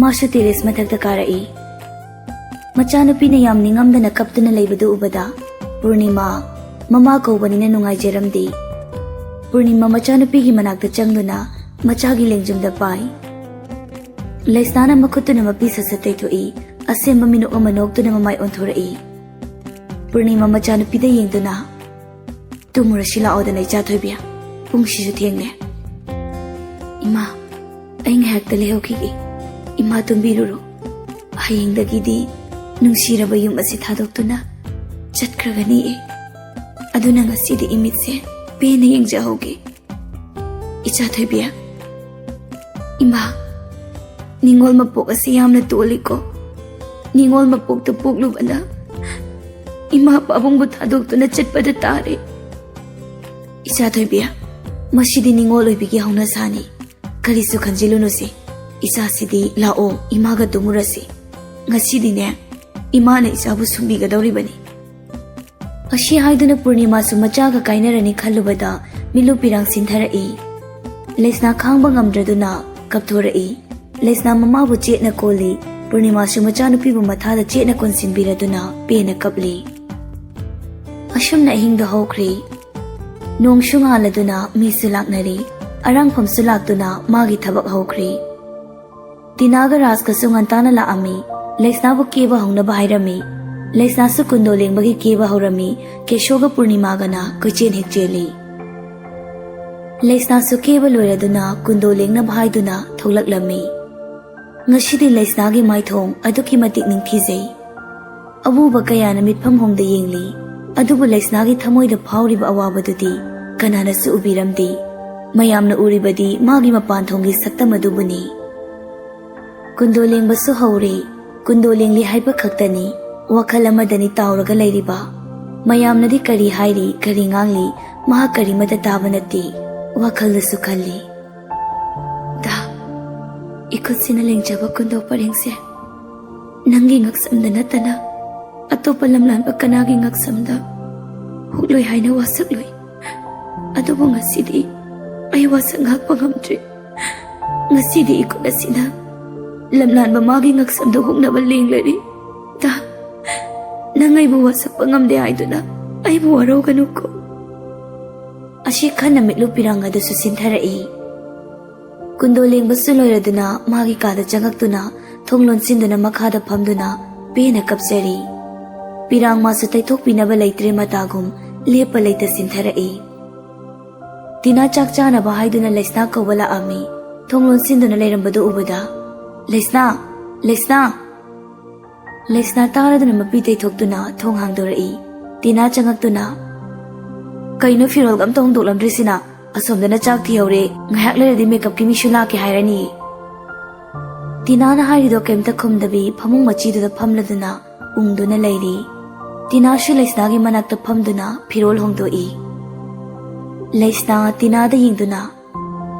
ꯃꯥꯁꯨ ꯇꯦꯔꯦꯁ ꯃꯊꯛꯇ ꯀꯥꯔꯛꯏ꯫ ꯃꯆꯥꯅꯨꯄꯤꯅ ꯌꯥꯝ ꯅꯤꯡꯉꯝꯗꯅ ꯀꯞꯇꯨꯅ ꯂꯩꯕꯗꯨ ꯎꯕꯗ ꯄꯨꯔꯅꯤꯃꯥ ꯃꯃꯥ ꯀꯧꯕꯅꯤꯅ ꯅꯨꯡꯉꯥꯏꯖꯔꯝꯗꯦ꯫ ꯄꯨꯔꯅꯤꯃꯥ ꯃꯆꯥꯅꯨꯄꯤꯒꯤ ꯃꯅꯥꯛꯇ ꯆꯪꯗꯨꯅ ꯃꯆꯥꯒꯤ ꯂꯦꯡꯖꯨꯝꯗ ꯄꯥꯏ꯫ ꯂꯩꯁꯅꯥꯅ ꯃꯈꯨꯠꯇꯨꯅ ꯃꯄꯤ ꯁꯠ ꯁꯠ ꯇꯩꯊꯣꯛꯏ꯫ ꯑꯁꯦꯝꯕ ꯃꯤꯅꯣꯛ ꯑꯃ ꯅꯣꯛꯇꯨꯅ ꯃꯃꯥꯏ ꯑꯣꯟꯊꯣꯔꯛꯏ꯫ ꯄꯨꯔꯅꯤꯃꯥ ꯃꯆꯥꯅꯨꯄꯤꯗ ꯌꯦꯡꯗꯨꯅ, "ꯇꯨꯝꯃꯨꯔꯁꯤ ꯂꯥꯛꯑꯣꯗꯅ, ꯏꯆꯥ ꯊꯣꯏꯕꯤ꯫ ꯄꯨꯡꯁꯤꯁꯨ ꯊꯦꯡꯂꯦ꯫" "ꯏꯃꯥ, ꯑꯩ ꯉꯥꯏꯍꯥꯛꯇ ꯂꯩꯍꯧꯈꯤꯒꯦ꯫ ꯏꯃꯥ ꯇꯨꯝꯕꯤꯔꯨꯔꯣ꯫ ꯍꯌꯦꯡꯗꯒꯤꯗꯤ ꯅꯨꯡꯁꯤꯔꯕ ꯌꯨꯝ ꯑꯁꯤ ꯊꯥꯗꯣꯛꯇꯨꯅ ꯆꯠꯈ꯭ꯔꯒꯅꯤ ꯑꯩ꯫ ꯑꯗꯨꯅ ꯉꯁꯤꯗꯤ ꯏꯃꯤꯠꯁꯦ ꯄꯦꯟꯅ ꯌꯦꯡꯖꯍꯧꯒꯦ꯫ ꯏꯆꯥ ꯊꯣꯏꯕꯤ, ꯏꯃꯥ, ꯅꯤꯉꯣꯜ ꯃꯄꯣꯛ ꯑꯁꯤ ꯌꯥꯝꯅ ꯇꯣꯜꯂꯤꯀꯣ꯫ ꯅꯤꯉꯣꯜ ꯃꯄꯣꯛꯇ ꯄꯣꯛꯂꯨꯕꯅ ꯏꯃꯥ ꯄꯥꯕꯨꯡꯕꯨ ꯊꯥꯗꯣꯛꯇꯨꯅ ꯆꯠꯄꯗ ꯇꯥꯔꯦ꯫" "ꯏꯆꯥ ꯊꯣꯏꯕꯤ, ꯃꯁꯤꯗꯤ ꯅꯤꯉꯣꯜ ꯑꯣꯏꯕꯤꯒꯤ ꯍꯧꯅꯁꯥꯅꯤ꯫ ꯀꯔꯤꯁꯨ ꯈꯟꯖꯤꯜꯂꯨꯅꯨꯁꯦ꯫ ꯏꯆꯥꯁꯤꯗꯤ ꯂꯥꯛꯑꯣ, ꯏꯃꯥꯒ ꯇꯨꯝꯃꯨꯔꯁꯤ꯫ ꯉꯁꯤꯗꯤꯅꯦ, ꯏꯃꯥꯅ ꯏꯆꯥꯕꯨ ꯁꯨꯝꯕꯤꯒꯗꯧꯔꯤꯕꯅꯤ꯫ ꯑꯁꯤ ꯍꯥꯏꯗꯨꯅ ꯄꯨꯔꯅꯤꯃꯥꯁꯨ ꯃꯆꯥꯒ ꯀꯥꯏꯅꯔꯅꯤ ꯈꯜꯂꯨꯕꯗ ꯃꯤꯠꯂꯨ ꯄꯤꯔꯥꯡ ꯁꯤꯟꯊꯔꯛꯏ꯫ ꯂꯩꯁꯅꯥ ꯈꯥꯡꯕ ꯉꯝꯗ꯭ꯔꯗꯨꯅ ꯀꯞꯊꯣꯔꯛꯏ꯫ ꯂꯩꯁꯅꯥ ꯃꯃꯥꯕꯨ ꯆꯦꯠꯅ ꯀꯣꯜꯂꯤ꯫ ꯄꯨꯔꯅꯤꯃꯥꯁꯨ ꯃꯆꯥꯅꯨꯄꯤꯕꯨ ꯃꯊꯥꯗ ꯆꯦꯠꯅ ꯀꯣꯟꯁꯤꯟꯕꯤꯔꯗꯨꯅ ꯄꯦꯟꯅ ꯀꯞꯂꯤ꯫ ꯑꯁꯨꯝꯅ ꯑꯍꯤꯡꯗꯣ ꯍꯧꯈ꯭ꯔꯤ꯫ ꯅꯣꯡꯁꯨ ꯉꯥꯜꯂꯗꯨꯅ ꯃꯤꯁꯨ ꯂꯥꯛꯅꯔꯤ꯫ ꯑꯔꯥꯡꯐꯝꯁꯨ ꯂꯥꯛꯇꯨꯅ ꯃꯥꯒꯤ ꯊꯕꯛ ꯍꯧꯈ꯭ꯔꯤ꯫ ꯇꯤꯅꯥꯒ ꯔꯥꯖꯀꯁꯨ ꯉꯟꯇꯥꯅ ꯂꯥꯛꯑꯝꯃꯤ꯫ ꯂꯩꯁꯅꯥꯕꯨ ꯀꯦꯕ ꯍꯧꯅꯕ ꯍꯥꯏꯔꯝꯃꯤ꯫ ꯂꯩꯁꯅꯥꯁꯨ ꯀꯨꯟꯗꯣ ꯂꯦꯡꯕꯒꯤ ꯀꯦꯕ ꯍꯧꯔꯝꯃꯤ꯫ ꯀꯦꯁꯣꯒ ꯄꯨꯔꯅꯤꯃꯥꯒꯅ ꯀꯣꯏꯆꯦꯟ ꯍꯦꯛ ꯆꯦꯜꯂꯤ꯫ ꯂꯩꯁꯅꯥꯁꯨ ꯀꯦꯕ ꯂꯣꯏꯔꯗꯨꯅ ꯀꯨꯟꯗꯣ ꯂꯦꯡꯅꯕ ꯍꯥꯏꯗꯨꯅ ꯊꯣꯛꯂꯛꯂꯝꯃꯤ꯫ ꯉꯁꯤꯗꯤ ꯂꯩꯁꯅꯥꯒꯤ ꯃꯥꯏꯊꯣꯡ ꯑꯗꯨꯛꯀꯤ ꯃꯇꯤꯛ ꯅꯤꯡꯊꯤꯖꯩ꯫ ꯑꯎꯕ ꯀꯌꯥꯅ ꯃꯤꯠꯐꯝ ꯍꯣꯡꯗ ꯌꯦꯡꯂꯤ꯫ ꯑꯗꯨꯕꯨ ꯂꯩꯁꯅꯥꯒꯤ ꯊꯃꯣꯏꯗ ꯐꯥꯎꯔꯤꯕ ꯑꯋꯥꯕꯗꯨꯗꯤ ꯀꯅꯥꯅꯁꯨ ꯎꯕꯤꯔꯝꯗꯦ꯫ ꯃꯌꯥꯝꯅ ꯎꯔꯤꯕꯗꯤ ꯃꯥꯒꯤ ꯃꯄꯥꯟ ꯊꯣꯡꯒꯤ ꯁꯛꯇꯝ ꯑꯗꯨꯕꯨꯅꯤ꯫ ꯀꯨꯟꯗꯣ ꯂꯦꯡꯕꯁꯨ ꯍꯧꯔꯦ꯫ ꯀꯨꯟꯗꯣ ꯂꯦꯡꯂꯤ ꯍꯥꯏꯕ ꯈꯛꯇꯅꯤ ꯋꯥꯈꯜ ꯑꯃꯗꯅꯤ ꯇꯥꯎꯔꯒ ꯂꯩꯔꯤꯕ꯫ ꯃꯌꯥꯝꯅꯗꯤ ꯀꯔꯤ ꯍꯥꯏꯔꯤ, ꯀꯔꯤ ꯉꯥꯡꯂꯤ, ꯃꯍꯥꯛ ꯀꯔꯤꯃꯠꯇ ꯇꯥꯕ ꯅꯠꯇꯦ꯫ ꯋꯥꯈꯜꯗꯁꯨ ꯈꯜꯂꯤ꯫ ꯗꯥ, ꯏꯈꯨꯠꯁꯤꯅ ꯂꯦꯡꯖꯕ ꯀꯨꯟꯗꯣ ꯄꯔꯦꯡꯁꯦ ꯅꯪꯒꯤ ꯉꯛꯁꯝꯗ ꯅꯠꯇꯅ ꯑꯇꯣꯞꯄ ꯂꯝꯂꯥꯟꯕ ꯀꯅꯥꯒꯤ ꯉꯛꯁꯝꯗ ꯍꯨꯛꯂꯣꯏ ꯍꯥꯏꯅ ꯋꯥꯁꯛꯂꯨꯏ꯫ ꯑꯗꯨꯕꯨ ꯉꯁꯤꯗꯤ ꯑꯩ ꯋꯥꯁꯛ ꯉꯥꯛꯄ ꯉꯝꯗ꯭ꯔꯦ꯫ ꯉꯁꯤꯗꯤ ꯏꯈꯨꯠ ꯑꯁꯤꯅ ꯂꯝꯂꯥꯟꯕ ꯃꯥꯒꯤ ꯉꯛꯁꯝꯗ ꯍꯨꯛꯅꯕ ꯂꯦꯡꯂꯔꯤ꯫ ꯗꯥ, ꯅꯪ ꯑꯩꯕꯨ ꯋꯥꯁꯛꯄ ꯉꯝꯗꯦ ꯍꯥꯏꯗꯨꯅ ꯑꯩꯕꯨ ꯋꯥꯔꯧꯒꯅꯨꯀꯣ꯫ ꯑꯁꯤ ꯈꯟꯅ ꯃꯤꯠꯂꯨ ꯄꯤꯔꯥꯡ ꯑꯗꯨꯁꯨ ꯁꯤꯟꯊꯔꯛꯏ꯫ ꯀꯨꯟꯗꯣ ꯂꯦꯡꯕꯁꯨ ꯂꯣꯏꯔꯗꯨꯅ ꯃꯥꯒꯤ ꯀꯥꯗ ꯆꯪꯉꯛꯇꯨꯅ ꯊꯣꯡ ꯂꯣꯟꯁꯤꯟꯗꯨꯅ ꯃꯈꯥꯗ ꯐꯝꯗꯨꯅ ꯄꯦꯟꯅ ꯀꯞꯆꯔꯤ꯫ ꯄꯤꯔꯥꯡ ꯃꯥꯁꯨ ꯇꯩꯊꯣꯛꯄꯤꯅꯕ ꯂꯩꯇ꯭ꯔꯦ ꯃꯇꯥꯒꯨꯝ ꯂꯦꯞꯄ ꯂꯩꯇ ꯁꯤꯟꯊꯔꯛꯏ꯫ ꯇꯤꯅꯥ ꯆꯥꯛ ꯆꯥꯅꯕ ꯍꯥꯏꯗꯨꯅ ꯂꯩꯁꯅꯥ ꯀꯧꯕ ꯂꯥꯛꯑꯝꯃꯤ꯫ ꯊꯣꯡ ꯂꯣꯟꯁꯤꯟꯗꯨꯅ ꯂꯩꯔꯝꯕꯗꯨ ꯎꯕꯗ, "ꯂꯩꯁꯅꯥ! ꯂꯩꯁꯅꯥ!" ꯂꯩꯁꯅꯥ ꯇꯥꯔꯗꯨꯅ ꯃꯄꯤ ꯇꯩꯊꯣꯛꯇꯨꯅ ꯊꯣꯡ ꯍꯥꯡꯗꯣꯔꯛꯏ꯫ ꯇꯤꯅꯥ ꯆꯪꯉꯛꯇꯨꯅ, "ꯀꯩꯅꯣ ꯐꯤꯔꯣꯜꯒ ꯑꯝꯇ ꯍꯣꯡꯗꯣꯛꯂꯝꯗ꯭ꯔꯤꯁꯤꯅ? ꯑꯁꯣꯝꯗꯅ ꯆꯥꯛ ꯊꯤꯍꯧꯔꯦ, ꯉꯥꯏꯍꯥꯛ ꯂꯩꯔꯗꯤ ꯃꯦꯀꯞꯀꯤ ꯃꯤꯁꯨ ꯂꯥꯛꯀꯦ ꯍꯥꯏꯔꯅꯤ꯫" ꯇꯤꯅꯥꯅ ꯍꯥꯏꯔꯤꯗꯣ ꯀꯩꯝꯇ ꯈꯨꯝꯗꯕꯤ ꯐꯃꯨꯡ ꯃꯆꯤꯗꯨꯗ ꯐꯝꯂꯗꯨꯅ ꯎꯪꯗꯨꯅ ꯂꯩꯔꯤ꯫ ꯇꯤꯅꯥꯁꯨ ꯂꯩꯁꯅꯥꯒꯤ ꯃꯅꯥꯛꯇ ꯐꯝꯗꯨꯅ ꯐꯤꯔꯣꯜ ꯍꯣꯡꯗꯣꯛꯏ꯫ ꯂꯩꯁꯅꯥ ꯇꯤꯅꯥꯗ ꯌꯦꯡꯗꯨꯅ,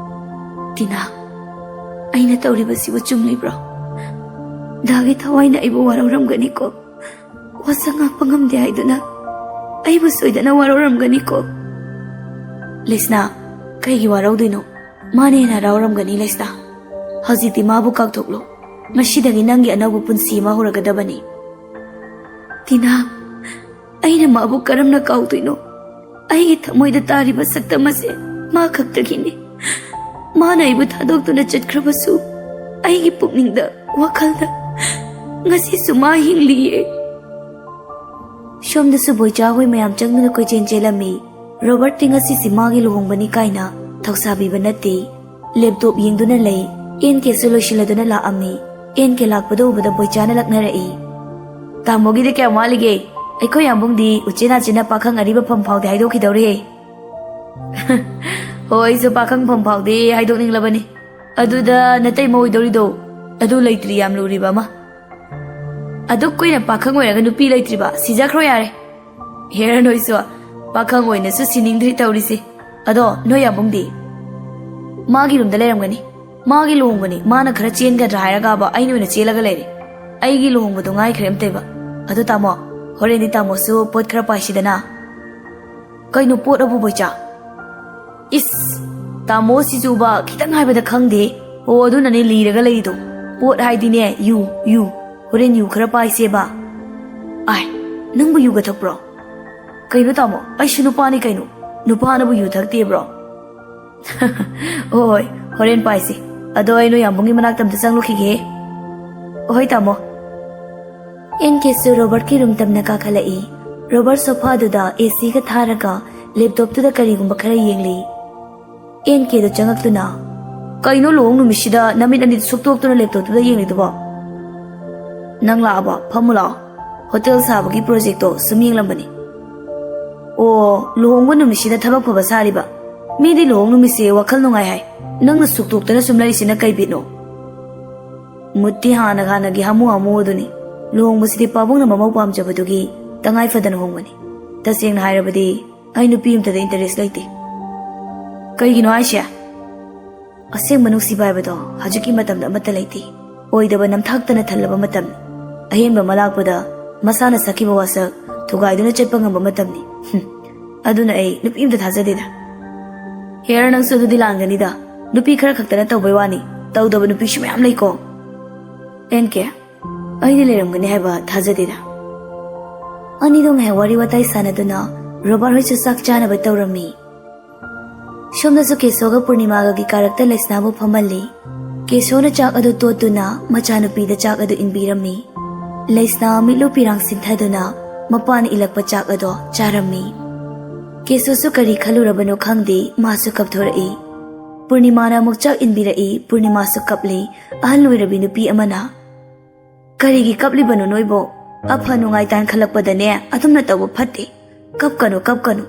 ꯇꯤꯅꯥ, ꯑꯩꯅ ꯇꯧꯔꯤꯕꯁꯤꯕꯨ ꯆꯨꯝꯂꯤꯕ꯭ꯔꯣ? ꯗꯥꯒꯤ ꯊꯋꯥꯏꯅ ꯑꯩꯕꯨ ꯋꯥꯔꯧꯔꯝꯒꯅꯤꯀꯣ꯫ ꯋꯥꯁꯛ ꯉꯥꯛꯄ ꯉꯝꯗꯦ ꯍꯥꯏꯗꯨꯅ ꯑꯩꯕꯨ ꯁꯣꯏꯗꯅ ꯋꯥꯔꯧꯔꯝꯒꯅꯤꯀꯣ꯫ ꯂꯤꯁꯅꯥ, ꯀꯩꯒꯤ ꯋꯥꯔꯧꯗꯣꯏꯅꯣ? ꯃꯥꯅ ꯍꯦꯟꯅ ꯍꯔꯥꯎꯔꯝꯒꯅꯤ ꯂꯤꯁꯅꯥ꯫ ꯍꯧꯖꯤꯛꯇꯤ ꯃꯥꯕꯨ ꯀꯥꯎꯊꯣꯛꯂꯣ꯫ ꯉꯁꯤꯗꯒꯤ ꯅꯪꯒꯤ ꯑꯅꯧꯕ ꯄꯨꯟꯁꯤ ꯑꯃ ꯍꯧꯔꯒꯗꯕꯅꯤ꯫ ꯇꯤꯅꯥ, ꯑꯩꯅ ꯃꯥꯕꯨ ꯀꯔꯝꯅ ꯀꯥꯎꯗꯣꯏꯅꯣ? ꯑꯩꯒꯤ ꯊꯃꯣꯏꯗ ꯇꯥꯔꯤꯕ ꯁꯛꯇꯝ ꯑꯁꯦ ꯃꯥ ꯈꯛꯇꯒꯤꯅꯤ꯫ ꯃꯥꯅ ꯑꯩꯕꯨ ꯊꯥꯗꯣꯛꯇꯨꯅ ꯆꯠꯈ꯭ꯔꯕꯁꯨ, ꯑꯩꯒꯤ ꯄꯨꯛꯅꯤꯡꯗ, ꯋꯥꯈꯜꯗ ꯉꯁꯤꯁꯨ ꯃꯥ ꯍꯤꯡꯂꯤꯌꯦ꯫ ꯁꯣꯝꯗꯁꯨ ꯕꯣꯏꯆꯥ ꯍꯣꯏ ꯃꯌꯥꯝ ꯆꯪꯗꯨꯅ ꯀꯣꯏꯆꯦꯟ ꯆꯦꯜꯂꯝꯃꯤ꯫ ꯔꯣꯕꯔꯠꯇꯤ ꯉꯁꯤꯁꯤ ꯃꯥꯒꯤ ꯂꯨꯍꯣꯡꯕꯅꯤ ꯀꯥꯏꯅ ꯊꯧꯁꯥꯕꯤꯕ ꯅꯠꯇꯦ꯫ ꯂꯦꯞꯇꯣꯞ ꯌꯦꯡꯗꯨꯅ ꯂꯩ꯫ ꯑꯦꯟ ꯀꯦꯁꯨ ꯂꯣꯏꯁꯤꯜꯂꯗꯨꯅ ꯂꯥꯛꯑꯝꯃꯤ꯫ ꯑꯦꯟ ꯀꯦ ꯂꯥꯛꯄꯗꯨ ꯎꯕꯗ ꯕꯣꯏꯆꯥꯅ ꯂꯛꯅꯔꯛꯏ꯫ "ꯇꯥꯃꯣꯒꯤꯗꯤ ꯀꯌꯥꯝ ꯋꯥꯠꯂꯤꯒꯦ? ꯑꯩꯈꯣꯏ ꯌꯥꯝꯕꯨꯡꯗꯤ ꯎꯆꯤꯟ ꯅꯥꯆꯤꯟꯅ ꯄꯥꯈꯪ ꯑꯔꯤꯕ ꯐꯝ ꯐꯥꯎꯗꯤ ꯍꯥꯏꯗꯣꯛꯈꯤꯗꯧꯔꯦ꯫" "ꯍꯣ, ꯑꯩꯁꯨ ꯄꯥꯈꯪ ꯐꯝ ꯐꯥꯎꯗꯤ ꯍꯥꯏꯗꯣꯛꯅꯤꯡꯂꯕꯅꯤ꯫ ꯑꯗꯨꯗ ꯅꯇꯩꯃ ꯑꯣꯏꯗꯧꯔꯤꯗꯣ, ꯑꯗꯨ ꯂꯩꯇ꯭ꯔꯤ, ꯌꯥꯝ ꯂꯨꯔꯤꯕ ꯑꯃ꯫ ꯑꯗꯨꯛ ꯀꯨꯏꯅ ꯄꯥꯈꯪ ꯑꯣꯏꯔꯒ ꯅꯨꯄꯤ ꯂꯩꯇ꯭ꯔꯤꯕ? ꯁꯤꯖꯈ꯭ꯔꯣ ꯌꯥꯔꯦ꯫" "ꯍꯦꯔ, ꯅꯣꯏꯁꯨ ꯄꯥꯈꯪ ꯑꯣꯏꯅꯁꯨ ꯁꯤꯅꯤꯡꯗ꯭ꯔꯤ ꯇꯧꯔꯤꯁꯦ꯫ ꯑꯗꯣ ꯅꯣꯏ ꯌꯥꯕꯨꯡꯗꯤ?" "ꯃꯥꯒꯤ ꯔꯨꯝꯗ ꯂꯩꯔꯝꯒꯅꯤ꯫ ꯃꯥꯒꯤ ꯂꯨꯍꯣꯡꯕꯅꯤ, ꯃꯥꯅ ꯈꯔ ꯆꯦꯟꯒꯗ꯭ꯔꯥ ꯍꯥꯏꯔꯒꯕ ꯑꯩꯅ ꯑꯣꯏꯅ ꯆꯦꯜꯂꯒ ꯂꯩꯔꯦ꯫ ꯑꯩꯒꯤ ꯂꯨꯍꯣꯡꯕꯗꯣ ꯉꯥꯏꯈ꯭ꯔꯦ ꯑꯝꯇꯩꯕ꯫ ꯑꯗꯣ ꯇꯥꯃꯣ, ꯍꯣꯔꯦꯟꯗꯤ ꯇꯥꯃꯣꯁꯨ ꯄꯣꯠ ꯈꯔ ꯄꯥꯏꯁꯤꯗꯅ꯫" "ꯀꯩꯅꯣ ꯄꯣꯠ ꯑꯕꯨ ꯕꯣꯏꯆꯥ?" "ꯏꯁ, ꯇꯥꯃꯣ ꯁꯤꯁꯨꯕ ꯈꯤꯇꯪ ꯍꯥꯏꯕꯗ ꯈꯪꯗꯦ꯫ ꯑꯣ, ꯑꯗꯨꯅꯅꯦ ꯂꯤꯔꯒ ꯂꯩꯔꯤꯗꯣ꯫ ꯄꯣꯠ ꯍꯥꯏꯗꯤꯅꯦ, ꯌꯨ, ꯌꯨ꯫ ꯍꯣꯔꯦꯟ ꯌꯨ ꯈꯔ ꯄꯥꯏꯁꯦꯕ꯫" "ꯑꯥꯏ, ꯅꯪꯕꯨ ꯌꯨꯒ ꯊꯛꯄ꯭ꯔꯣ?" "ꯀꯩꯅꯣ ꯇꯥꯃꯣ, ꯑꯩꯁꯨ ꯅꯨꯄꯥꯅꯤ ꯀꯩꯅꯣ꯫ ꯅꯨꯄꯥꯅꯕꯨ ꯌꯨ ꯊꯛꯇꯦꯕ꯭ꯔꯣ?" "ꯍꯣꯏ, ꯍꯣꯔꯦꯟ ꯄꯥꯏꯁꯦ꯫ ꯑꯗꯣ ꯑꯩ ꯅꯣꯏ ꯌꯥꯝꯕꯨꯡꯒꯤ ꯃꯅꯥꯛꯇ ꯑꯝꯇ ꯆꯪꯂꯨꯈꯤꯒꯦ꯫" "ꯍꯣꯏ ꯇꯥꯃꯣ꯫" ꯑꯦꯟ ꯀꯦꯁꯨ ꯔꯣꯕꯔꯠꯀꯤ ꯔꯨꯝ ꯇꯝꯅ ꯀꯥꯈꯠꯂꯛꯏ꯫ ꯔꯣꯕꯔꯠ ꯁꯣꯐꯥꯗꯨꯗ ꯑꯦ ꯁꯤꯒ ꯊꯥꯔꯒ ꯂꯦꯞꯇꯣꯞꯇꯨꯗ ꯀꯔꯤꯒꯨꯝꯕ ꯈꯔ ꯌꯦꯡꯂꯤ꯫ ꯑꯦꯟ ꯀꯦꯗꯣ ꯆꯪꯉꯛꯇꯨꯅ, "ꯀꯩꯅꯣ ꯂꯨꯍꯣꯡ ꯅꯨꯃꯤꯠꯁꯤꯗ ꯅꯃꯤꯠ ꯑꯅꯤꯗꯨ ꯁꯨꯛꯇꯣꯛꯇꯨꯅ ꯂꯦꯞꯇꯣꯞꯇꯨꯗ ꯌꯦꯡꯂꯤꯗꯨꯕꯣ?" "ꯅꯪ ꯂꯥꯛꯑꯕꯣ? ꯐꯝꯃꯨ ꯂꯥꯛꯑꯣ꯫ ꯍꯣꯇꯦꯜ ꯁꯥꯕꯒꯤ ꯄ꯭ꯔꯣꯖꯦꯛꯇꯣ ꯁꯨꯝ ꯌꯦꯡꯂꯝꯕꯅꯤ꯫" "ꯑꯣ, ꯂꯨꯍꯣꯡꯕ ꯅꯨꯃꯤꯠꯁꯤꯗ ꯊꯕꯛ ꯐꯕ ꯁꯥꯔꯤꯕ? ꯃꯤꯗꯤ ꯂꯨꯍꯣꯡ ꯅꯨꯃꯤꯠꯁꯦ ꯋꯥꯈꯜ ꯅꯨꯡꯉꯥꯏ ꯍꯥꯏ, ꯅꯪꯅ ꯁꯨꯛꯇꯣꯛꯇꯅ ꯁꯨꯝ ꯂꯩꯔꯤꯁꯤꯅ ꯀꯩ ꯕꯤꯠꯅꯣ?" ꯃꯨꯠꯇꯤ ꯍꯥꯟꯅ ꯍꯥꯟꯅꯒꯤ ꯍꯥꯃꯨ ꯍꯥꯃꯨ ꯑꯗꯨꯅꯤ꯫ ꯂꯨꯍꯣꯡꯕꯁꯤꯗꯤ ꯄꯥꯕꯨꯡꯅ ꯃꯃꯧ ꯄꯥꯝꯖꯕꯗꯨꯒꯤ ꯇꯉꯥꯏ ꯐꯗꯅ ꯍꯣꯡꯕꯅꯤ꯫ ꯇꯁꯦꯡꯅ ꯍꯥꯏꯔꯕꯗꯤ ꯑꯩ ꯅꯨꯄꯤ ꯑꯝꯇꯗ ꯏꯟꯇꯔꯦꯁ ꯂꯩꯇꯦ꯫ "ꯀꯩꯒꯤꯅꯣ ꯍꯥꯏꯁꯦ?" ꯑꯁꯦꯡꯕ ꯅꯨꯡꯁꯤꯕ ꯍꯥꯏꯕꯗꯣ ꯍꯧꯖꯤꯛꯀꯤ ꯃꯇꯝꯗ ꯑꯃꯠꯇ ꯂꯩꯇꯦ꯫ ꯑꯣꯏꯗꯕ ꯅꯝꯊꯥꯛꯇꯅ ꯊꯜꯂꯕ ꯃꯇꯝꯅꯤ꯫ ꯑꯍꯦꯟꯕ ꯑꯃ ꯂꯥꯛꯄꯗ ꯃꯁꯥꯅ ꯁꯛꯈꯤꯕ ꯋꯥꯁꯛ ꯊꯨꯒꯥꯏꯗꯨꯅ ꯆꯠꯄ ꯉꯝꯕ ꯃꯇꯝꯅꯤ꯫ ꯍꯨꯝ꯫ ꯑꯗꯨꯅ ꯑꯩ ꯅꯨꯄꯤ ꯑꯝꯇ ꯊꯥꯖꯗꯦꯗ꯫ ꯍꯦꯔ, ꯅꯪꯁꯨ ꯑꯗꯨꯗꯤ ꯂꯥꯟꯒꯅꯤꯗ꯫ ꯅꯨꯄꯤ ꯈꯔ ꯈꯛꯇꯅ ꯇꯧꯕꯩ ꯋꯥꯅꯤ, ꯇꯧꯗꯕ ꯅꯨꯄꯤꯁꯨ ꯃꯌꯥꯝ ꯂꯩꯀꯣ꯫ ꯑꯦꯟ ꯀꯦ, ꯑꯩꯗꯤ ꯂꯩꯔꯝꯒꯅꯤ ꯍꯥꯏꯕ ꯊꯥꯖꯗꯦꯗ꯫ ꯑꯅꯤꯗꯣ ꯉꯥꯏꯍꯥꯛ ꯋꯥꯔꯤ ꯋꯥꯇꯥꯏ ꯁꯥꯟꯅꯗꯨꯅ ꯔꯣꯕꯥꯔꯠ ꯍꯣꯏꯁꯨ ꯆꯥꯛ ꯆꯥꯅꯕ ꯇꯧꯔꯝꯃꯤ꯫ ꯁꯣꯝꯗꯁꯨ ꯀꯦꯁꯣꯒ ꯄꯨꯔꯅꯤꯃꯥꯒꯒꯤ ꯀꯥꯔꯛꯇ ꯂꯩꯁꯅꯥꯕꯨ ꯐꯝꯍꯜꯂꯤ꯫ ꯀꯦꯁꯣꯅ ꯆꯥꯛ ꯑꯗꯨ ꯇꯣꯠꯇꯨꯅ ꯃꯆꯥꯅꯨꯄꯤꯗ ꯆꯥꯛ ꯑꯗꯨ ꯏꯟꯕꯤꯔꯝꯃꯤ꯫ ꯂꯩꯁꯅꯥ ꯃꯤꯠꯂꯨ ꯄꯤꯔꯥꯡ ꯁꯤꯟꯊꯗꯨꯅ ꯃꯄꯥꯅ ꯏꯜꯂꯛꯄ ꯆꯥꯛ ꯑꯗꯣ ꯆꯥꯔꯝꯃꯤ꯫ ꯀꯦꯁꯣꯁꯨ ꯀꯔꯤ ꯈꯜꯂꯨꯔꯕꯅꯣ ꯈꯪꯗꯦ, ꯃꯥꯁꯨ ꯀꯞꯊꯣꯔꯛꯏ꯫ ꯄꯨꯔꯅꯤꯃꯥꯅ ꯑꯃꯨꯛ ꯆꯥꯛ ꯏꯟꯕꯤꯔꯛꯏ, ꯄꯨꯔꯅꯤꯃꯥꯁꯨ ꯀꯞꯂꯤ꯫ ꯑꯍꯜ ꯑꯣꯏꯔꯕꯤ ꯅꯨꯄꯤ ꯑꯃꯅ, "ꯀꯔꯤꯒꯤ ꯀꯞꯂꯤꯕꯅꯣ ꯅꯣꯏꯕꯣ? ꯑꯐ ꯅꯨꯡꯉꯥꯏ ꯇꯥꯟꯈꯠꯂꯛꯄꯗꯅꯦ ꯑꯗꯨꯝꯅ ꯇꯧꯕ ꯐꯠꯇꯦ꯫ ꯀꯞꯀꯅꯨ, ꯀꯞꯀꯅꯨ꯫